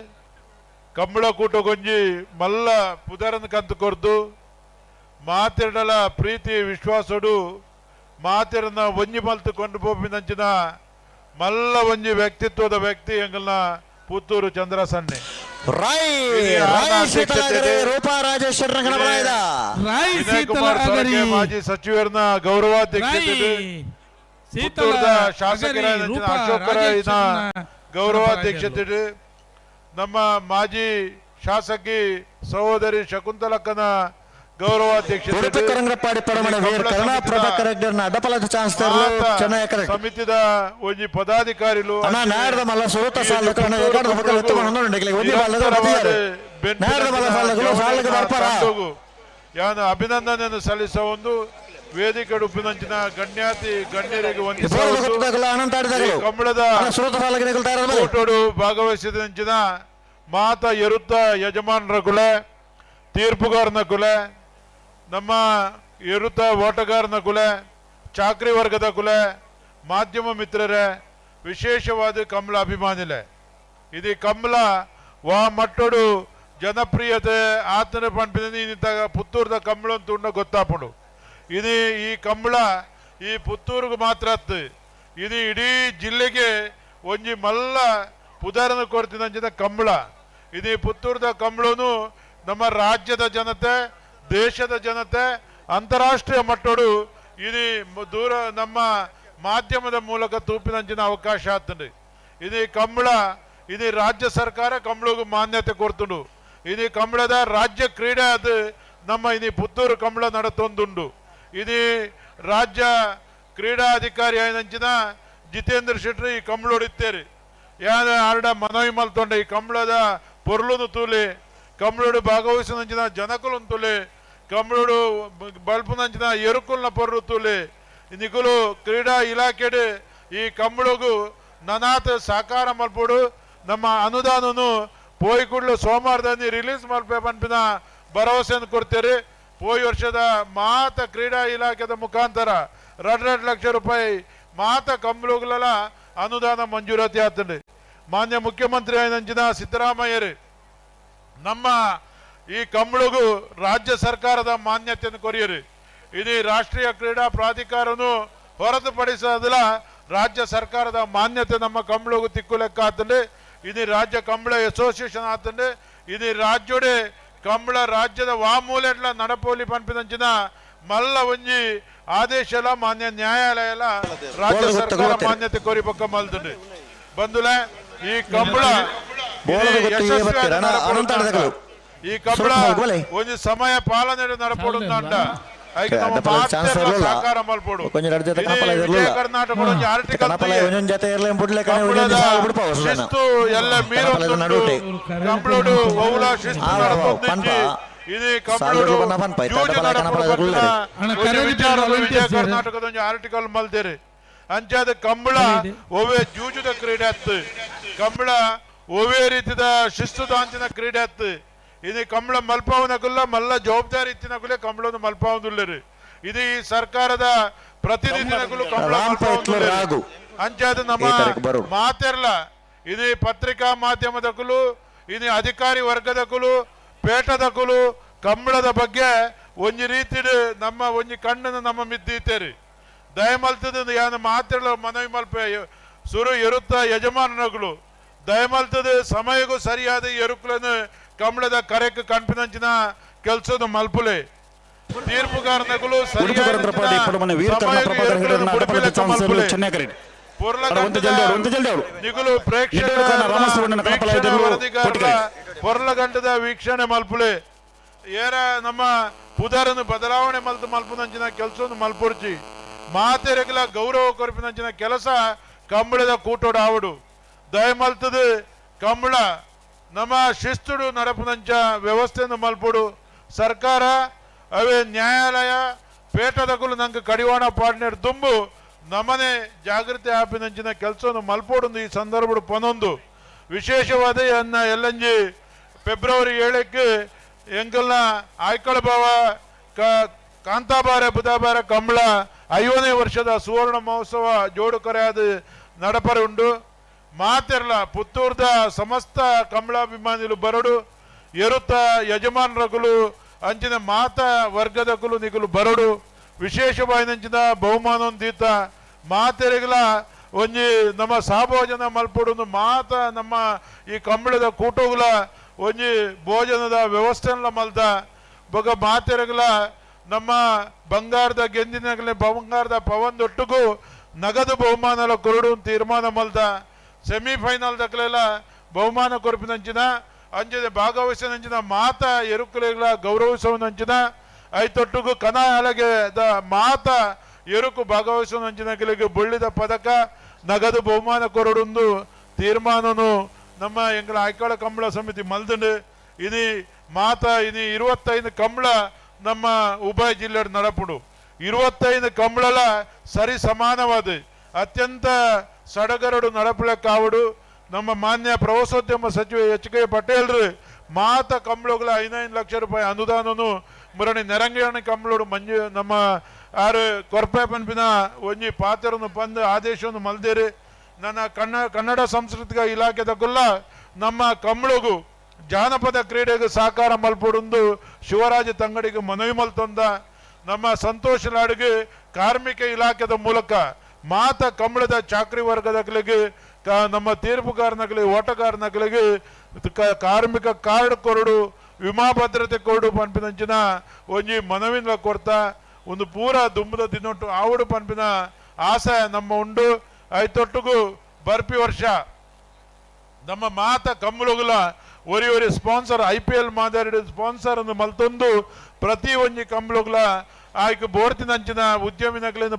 ಕಂಬಳ ಕೂಟಗೊಂಜಿ ಮಲ್ಲ ಪುದರನ್ ಕಂತು ಕೊರ್ದು ಮಾತೆರ್ಡಲ ಪ್ರೀತಿ ವಿಶ್ವಾಸಡು ಮಾತೆರನ್ನ ಒಂಜಿ ಮಲ್ತು ಕೊಂಡು ಪೋಪಿನಂಚಿನ ಮಲ್ಲ ಒಂಜಿ ವ್ಯಕ್ತಿತ್ವದ ವ್ಯಕ್ತಿ ಎಂಗಲ್ನ ಪುತ್ತೂರು ಚಂದ್ರ ಸನ್ನೆ. ರಾಯ್ ರಾಯ್ ಸೀತಲಾಗರಿ ರೂಪಾ ರಾಜೇಶ್ವರನ ಗಣಪರಾಯದ ರಾಯ್ ವಿನಯ್ ಕುಮಾರ್ ಸೀತಲಾಗರಿ. ಸೊರಕೆ ಮಾಜಿ ಸಚಿವರನ್ನ ಗೌರವಾಧ್ಯಕ್ಷತೆ, ಪುತ್ತೂರದ ಶಾಸಕರಾದ ರೂಪಾ ಅಶೋಕರ ರಾಜೇಶ್ವರನ ಗೌರವಾಧ್ಯಕ್ಷತೆ, ನಮ್ಮ ಮಾಜಿ ಶಾಸಕಿ ಸಹೋದರಿ ಶಕುಂತಲಕ್ಕನ ಗೌರವಾಧ್ಯಕ್ಷತೆ, ಉಡುಪಿ ಕರಂಗ್ರಪ್ಪಾಡಿ ಪರಮಣ ವೀರ್ ಕರುಣಾ ಪ್ರಭಾಕರ್ ಹೆಗ್ಡೆರ್ನ ಅಡ್ಡಪಲದ ಚಾನ್ಸ್ ತರಲು ಚೆನ್ನೈ ಕರೆಕ್ಟ್. ಸಮಿತಿದ ಒಂಜಿ ಪದಾಧಿಕಾರಿಲು ಅಣ್ಣ ನಾಯರ್ದ ಮಲ್ಲ ಸುರುತ ಸಾಲ ಕರ್ಣ ಎಗಾರದ ಪಕ್ಕ ಎತ್ತು ಬಂದು ನೋಡಿ ಒಂಜಿ ಬಾಲದ ಬದಿಯಾರು ನಾಯರ್ದ ಮಲ್ಲ ಸಾಲಗಳು ಸಾಲಕ್ಕೆ ಬರ್ಪಾರ. ಯಾನ ಅಭಿನಂದನೆಯನ್ನು ಸಲ್ಲಿಸುವ ಒಂದು ವೇದಿಕೆ ಉಪ್ಪಿನಂಚಿನ ಗಣ್ಯಾತಿ ಗಣ್ಯರಿಗೆ ಬೋರ್ಡ್ ಗೊತ್ತಾಗಲ್ಲ ಅನಂತ ಆಡಿದಾಗಲು ಈ ಕಂಬಳದ ಅಣ್ಣ ಸುರುತ ಸಾಲಕ್ಕೆ ನಿಲ್ತಾ ಇರೋದು ಮೇಲೆ. ಕೂಟೋಡು ಭಾಗವಹಿಸಿದಂಚಿನ ಮಾತ ಎರುತ್ತ ಯಜಮಾನರ ಕುಲೆ, ತೀರ್ಪುಗಾರನ ಕುಲೆ, ನಮ್ಮ ಎರುತ್ತ ಓಟಗಾರನ ಕುಲೆ, ಚಾಕ್ರಿ ವರ್ಗದ ಕುಲೆ, ಮಾಧ್ಯಮ ಮಿತ್ರರೇ, ವಿಶೇಷವಾದ ಕಮಲ ಅಭಿಮಾನಿಲೆ. ಇದು ಕಮಲ ವಾ ಮಟ್ಟೋಡು ಜನಪ್ರಿಯತೆ ಆತನ ಪಂಪಿನ ಪುತ್ತೂರ್ದ ಕಂಬಳ ಅಂತ ಉಂಡ ಗೊತ್ತಾಪುಂಡು. ಇದು ಈ ಕಂಬಳ ಈ ಪುತ್ತೂರಿಗೆ ಮಾತ್ರ ಅತ್ತು, ಇದು ಇಡೀ ಜಿಲ್ಲೆಗೆ ಒಂಜಿ ಮಲ್ಲ ಪುದರನ ಕೊರ್ತಿನಂಚಿನ ಕಂಬಳ. ಇದು ಪುತ್ತೂರ್ದ ಕಂಬಳನು ನಮ್ಮ ರಾಜ್ಯದ ಜನತೆ, ದೇಶದ ಜನತೆ, ಅಂತಾರಾಷ್ಟ್ರೀಯ ಮಟ್ಟೋಡು ಇದು ದೂರ ನಮ್ಮ ಮಾಧ್ಯಮದ ಮೂಲಕ ತೂಪಿನಂಚಿನ ಅವಕಾಶ ಆತಂಡು. ಇದು ಕಂಬಳ ಇದು ರಾಜ್ಯ ಸರ್ಕಾರ ಕಂಬಳಗೂ ಮಾನ್ಯತೆ ಕೊಡ್ತುಂಡು. ಇದು ಕಂಬಳದ ರಾಜ್ಯ ಕ್ರೀಡೆ ಅದು ನಮ್ಮ ಇದು ಪುತ್ತೂರು ಕಂಬಳ ನಡತೊಂದುಂಡು. ಇದು ರಾಜ್ಯ ಕ್ರೀಡಾಧಿಕಾರಿ ಆಯ್ನಂಚಿನ ಜಿತೇಂದ್ರ ಶೆಟ್ಟಿ ಈ ಕಂಬಳೋಡಿತ್ತೇರಿ ಯಾದ ಆರ್ಡ ಮನವಿ ಮಲ್ತೊಂಡ ಈ ಕಂಬಳದ ಪೊರ್ಲುನು ತೂಲಿ, ಕಂಬಳೋಡು ಭಾಗವಹಿಸಿನಂಚಿನ ಜನಕುలను ತೂಲಿ, ಕಂಬಳೋಡು ಬಲ್ಪುನಂಚಿನ ಎರುಕುಲ್ನ ಪೊರ್ಲು ತೂಲಿ, ನಿಕುಲು ಕ್ರೀಡಾ ಇಲಾಖೆಡು ಈ ಕಂಬಳಗು ನನಾತ್ ಸಾಕಾರ ಮಲ್ಪೋಡು ನಮ್ಮ ಅನುದಾನನು ಪೋಯಿ ಕೂಡಲೇ ಸೋಮವಾರದಲ್ಲಿ ರಿಲೀಸ್ ಮಲ್ಪೆ ಪನ್ಪಿನ ಭರವಸೆಯನ್ನು ಕೊಡ್ತೇರಿ. ಪೋಯಿ ವರ್ಷದ ಮಾತ ಕ್ರೀಡಾ ಇಲಾಖೆದ ಮುಖಾಂತರ 2 ಲಕ್ಷ ರೂಪಾಯಿ ಮಾತ ಕಂಬಳುಗಳ ಅನುದಾನ ಮಂಜೂರಾತಿ ಆತಂಡು. ಮಾನ್ಯ ಮುಖ್ಯಮಂತ್ರಿ ಆಯ್ನಂಚಿನ ಸಿದ್ದರಾಮಯ್ಯರು ನಮ್ಮ ಈ ಕಂಬಳಗು ರಾಜ್ಯ ಸರ್ಕಾರದ ಮಾನ್ಯತೆಯನ್ನು ಕೊರಿಯರು. ಇದು ರಾಷ್ಟ್ರೀಯ ಕ್ರೀಡಾ ಪ್ರಾಧಿಕಾರನು ಹೊರತುಪಡಿಸೋದಿಲ್ಲ, ರಾಜ್ಯ ಸರ್ಕಾರದ ಮಾನ್ಯತೆ ನಮ್ಮ ಕಂಬಳಗು ತಿಕ್ಕು ಲೆಕ್ಕ ಆತಂಡು. ಇದು ರಾಜ್ಯ ಕಂಬಳ ಅಸೋಸಿಯೇಷನ್ ಆತಂಡು. ಇದು ರಾಜ್ಯೋಡೆ ಕಂಬಳ ರಾಜ್ಯದ ವಾಮೂಲೆಟ್ಲ ನಡಪೋಲಿ ಪನ್ಪಿನಂಚಿನ ಮಲ್ಲ ಒಂಜಿ ಆದೇಶಲ ಮಾನ್ಯ ನ್ಯಾಯಾಲಯಲ ರಾಜ್ಯ ಸರ್ಕಾರ ಮಾನ್ಯತೆ ಕೋರಿ ಪಕ್ಕ ಮಲ್ದುಂಡು. ಬಂದುಲೆ ಈ ಕಂಬಳ ಈ ಕಂಬಳ ಒಂಜಿ ಸಮಯ ಪಾಲನೆ ನಡಪೋಡು ಅಂಡ ಸಹಕಾರ ಮಲ್ಪೋಡು. ವಿಜಯ ಕರ್ನಾಟಕ ಒಂಜಿ ಆರ್ಟಿಕಲ್ ಶಿಸ್ತು ಎಲ್ಲ ಮೀರೊಂದುಂಡು. ಕಂಬಳೋಡು ಬಹುಲ ಶಿಸ್ತು ನಡತೊಂದಿಜ್ಜಿ. ಇದು ಕಂಬಳೋಡು ಜೂಜು ನಡಪೋಡು ಪನ್ಪಿನ ಒಂಜಿ ವಿಚಾರದ ವಿಜಯ ಕರ್ನಾಟಕದ ಒಂಜಿ ಆರ್ಟಿಕಲ್ ಮಲ್ದೇರಿ. ಅಂಚಾದ ಕಂಬಳ ಒವ್ವೆ ಜೂಜುದ ಕ್ರೀಡೆ ಅತ್ತು, ಕಂಬಳ ಒವ್ವೇ ರೀತಿದ ಶಿಸ್ತು ದಾಂಚಿನ ಕ್ರೀಡೆ ಅತ್ತು. ಇದು ಕಂಬಳ ಮಲ್ಪಾವನಗುಲ್ಲ ಮಲ್ಲ ಜವಾಬ್ದಾರಿ ಇತ್ತಿನಗುಲೆ ಕಂಬಳವನ್ನು ಮಲ್ಪಾವದುಲ್ಲರಿ. ಇದು ಈ ಸರ್ಕಾರದ ಪ್ರತಿನಿಧಿನಗುಲು ಕಂಬಳ ಮಲ್ಪಾವದುಲ್ಲರಿ. ಅಂಚಾದ ನಮ್ಮ ಮಾತೆರ್ಲ ಇದು ಪತ್ರಿಕಾ ಮಾಧ್ಯಮದಕುಲು, ಇದು ಅಧಿಕಾರಿ ವರ್ಗದಕುಲು, ಪೇಟದಕುಲು ಕಂಬಳದ ಬಗ್ಗೆ ಒಂಜಿ ರೀತಿಡ್ ನಮ್ಮ ಒಂಜಿ ಕಣ್ಣನ್ನು ನಮ್ಮ ಮಿದ್ದೀತೇರಿ. ದಯಮಲ್ತದ ಯಾನ ಮಾತೆರ್ಲ ಮನವಿ ಮಲ್ಪೆ ಸುರು ಎರುತ್ತ ಯಜಮಾನನಗಳು ದಯಮಲ್ತದ ಸಮಯಕ್ಕೂ ಸರಿಯಾದ ಎರುಕುలను ಕಂಬಳದ ಕರೆಕ್ ಕಣ್ಪಿನಂಚಿನ ಕೆಲಸದ ಮಲ್ಪುಲೆ. ತೀರ್ಪುಗಾರನಗಳು ನಿಗುಲು ಪ್ರೇಕ್ಷಕರ ವರದಿಗಾರರ ಪೊರ್ಲಗಂಟದ ವೀಕ್ಷಣೆ ಮಲ್ಪುಲೆ. ಏರ ನಮ್ಮ ಪುದರನ್ನು ಬದಲಾವಣೆ ಮಲ್ತು ಮಲ್ಪುನಂಚಿನ ಕೆಲಸವನ್ನು ಮಲ್ಪುರ್ಚಿ. ಮಾತೆರೆಗಲ ಗೌರವ ಕೊರಪಿನಂಚಿನ ಕೆಲಸ ಕಂಬಳದ ಕೂಟೋಡು ಆವಡು. ದಯಮಲ್ತದು ಕಂಬಳ ನಮ್ಮ ಶಿಸ್ತುಡು ನಡಪುನಂಚ ವ್ಯವಸ್ಥೆಯನ್ನು ಮಲ್ಪೊಡು. ಸರ್ಕಾರ ಅವೇ ನ್ಯಾಯಾಲಯ ಪೇಟದಕುಲು ನಂಗೆ ಕಡಿವಾಣ ಪಾಡ್ನೇರ್ ದುಂಬು ನಮನೆ ಜಾಗೃತಿ ಆಪಿನಂಚಿನ ಕೆಲಸವನ್ನು ಮಲ್ಪೊಡು ಈ ಸಂದರ್ಭಡು ಪನೊಂದು. ವಿಶೇಷವಾದ ಅನ್ನ ಎಲ್ಲಂಜಿ ಫೆಬ್ರವರಿ 7ಕ್ಕೆ ಎಂಕಲ್ನ ಆಯ್ಕಳ ಭಾವ ಕಾಂತಾಬಾರೆ ಬುಧಾಬಾರೆ ಕಂಬಳ 50ನೇ ವರ್ಷದ ಸುವರ್ಣ ಮಹೋತ್ಸವ ಜೋಡುಕರೆಯಾದ ನಡಪರೆ ಉಂಡು. ಮಾತೆರ್ಲ ಪುತ್ತೂರ್ದ ಸಮಸ್ತ ಕಂಬಳಾಭಿಮಾನಿಲು ಬರಡು, ಎರುತ್ತ ಯಜಮಾನರಗುಲು ಅಂಚಿನ ಮಾತ ವರ್ಗದಕುಲು ನಿಗುಲು ಬರಡು. ವಿಶೇಷವಾಯಿನಂಚಿನ ಬಹುಮಾನ ದೀತ ಮಾತೆರೆಗಲ ಒಂಜಿ ನಮ್ಮ ಸಹಭೋಜನ ಮಲ್ಪೊಡು. ಮಾತ ನಮ್ಮ ಈ ಕಂಬಳದ ಕೂಟೋಗುಲ ಒಂಜಿ ಭೋಜನದ ವ್ಯವಸ್ಥೆಲ್ಲ ಮಲ್ತ ಬೊಕ ಮಾತೆರೆಗಲ ನಮ್ಮ ಬಂಗಾರದ ಗೆಂದಿನಗಲೆ ಬಂಗಾರದ ಪವನ್ ದೊಟ್ಟುಗು ನಗದು ಬಹುಮಾನಲ ಕೊರಡು ತೀರ್ಮಾನ ಮಲ್ತ. ಸೆಮಿಫೈನಲ್ ದಕ್ಕಲೆಲ್ಲ ಬಹುಮಾನ ಕೊರಪಿನಂಚಿನ ಅಂಚಿನ ಭಾಗವಹಿಸಿನಂಚಿನ ಮಾತ ಎರುಕುಲೆಗಳ ಗೌರವಿಸುವನಂಚಿನ ಐತೊಟ್ಟುಗು ಕನ ಅಲಗೆ the ಮಾತ ಎರುಕು ಭಾಗವಹಿಸುವನಂಚಿನ ಕೆಲಗೆ ಬುಳ್ಳಿದ ಪದಕ ನಗದು ಬಹುಮಾನ ಕೊರಡುಂದು ತೀರ್ಮಾನನು ನಮ್ಮ ಎಂಗಳ ಆಯ್ಕಾಳ ಕಂಬಳ ಸಮಿತಿ ಮಲ್ದಂಡು. ಇನಿ ಮಾತ ಇನಿ 25 ಕಂಬಳ ನಮ್ಮ ಉಭಯ ಜಿಲ್ಲೆ ನಡಪುಡು. 25 ಕಂಬಳಲ ಸರಿ ಸಮಾನವಾದ ಅತ್ಯಂತ ಸಡಗರಡು ನಡಪುಳ ಕಾವಡು. ನಮ್ಮ ಮಾನ್ಯ ಪ್ರವಾಸೋದ್ಯಮ ಸಚಿವ ಎಚ್ ಕೆ ಪಟೇಲ್ರು ಮಾತ ಕಂಬಳಗಳ 5 ಲಕ್ಷ ರೂಪಾಯಿ ಅನುದಾನನು ಮುರಣಿ ನೆರಂಗಣಿ ಕಂಬಳೋಡು ಮಂಜು ನಮ್ಮ ಆರು ಕೊರ್ಪೆ ಪನ್ಪಿನ ಒಂಜಿ ಪಾತ್ರನು ಪಂದು ಆದೇಶವನ್ನು ಮಲ್ದೇರಿ. ನನ್ನ ಕನ್ನಡ ಸಾಂಸ್ಕೃತಿಕ ಇಲಾಖೆದ ನಮ್ಮ ಕಂಬಳಗು ಜಾನಪದ ಕ್ರೀಡೆಗೆ ಸಹಕಾರ ಮಲ್ಪೊಡುಂದು ಶಿವರಾಜ ತಂಗಡಿಗೆ ಮನವಿ ಮಲ್ತೊಂದ. ನಮ್ಮ ಸಂತೋಷ್ ಲಾಡ್ಗೆ ಕಾರ್ಮಿಕ ಇಲಾಖೆದ ಮೂಲಕ ಮಾತ ಕಂಬಳದ ಚಾಕ್ರಿ ವರ್ಗದಗಳಿಗೆ ನಮ್ಮ ತೀರ್ಪುಗಾರನಗಳಿಗೆ ಓಟಗಾರನಗಳಿಗೆ ಕಾರ್ಮಿಕ ಕಾರ್ಡ್ ಕೊರಡು, ವಿಮಾ ಭದ್ರತೆ ಕೊರಡು ಪನ್ಪಿನಂಚಿನ ಒಂಜಿ ಮನವಿನ ಕೊರ್ತ ಒಂದು ಪೂರ ದುಂಬದ ದಿನೊಟ್ಟು ಆವಡು ಪನ್ಪಿನ ಆಸೆ ನಮ್ಮ ಉಂಡು. ಐತೊಟ್ಟುಗು ಬರ್ಪಿ ವರ್ಷ ನಮ್ಮ ಮಾತ ಕಂಬಳಗುಲ ಒರಿ ಒರಿ ಸ್ಪಾನ್ಸರ್ IPL ಮಾದರಿ ಸ್ಪಾನ್ಸರ್ ಅನ್ನು ಮಲ್ತೊಂದು ಪ್ರತಿ ಒಂಜಿ ಕಂಬಳಗುಲ ಆಯ್ಕೆ ಬೋರ್ತಿನಂಚಿನ ಉದ್ಯಮಿನಗಲಿನ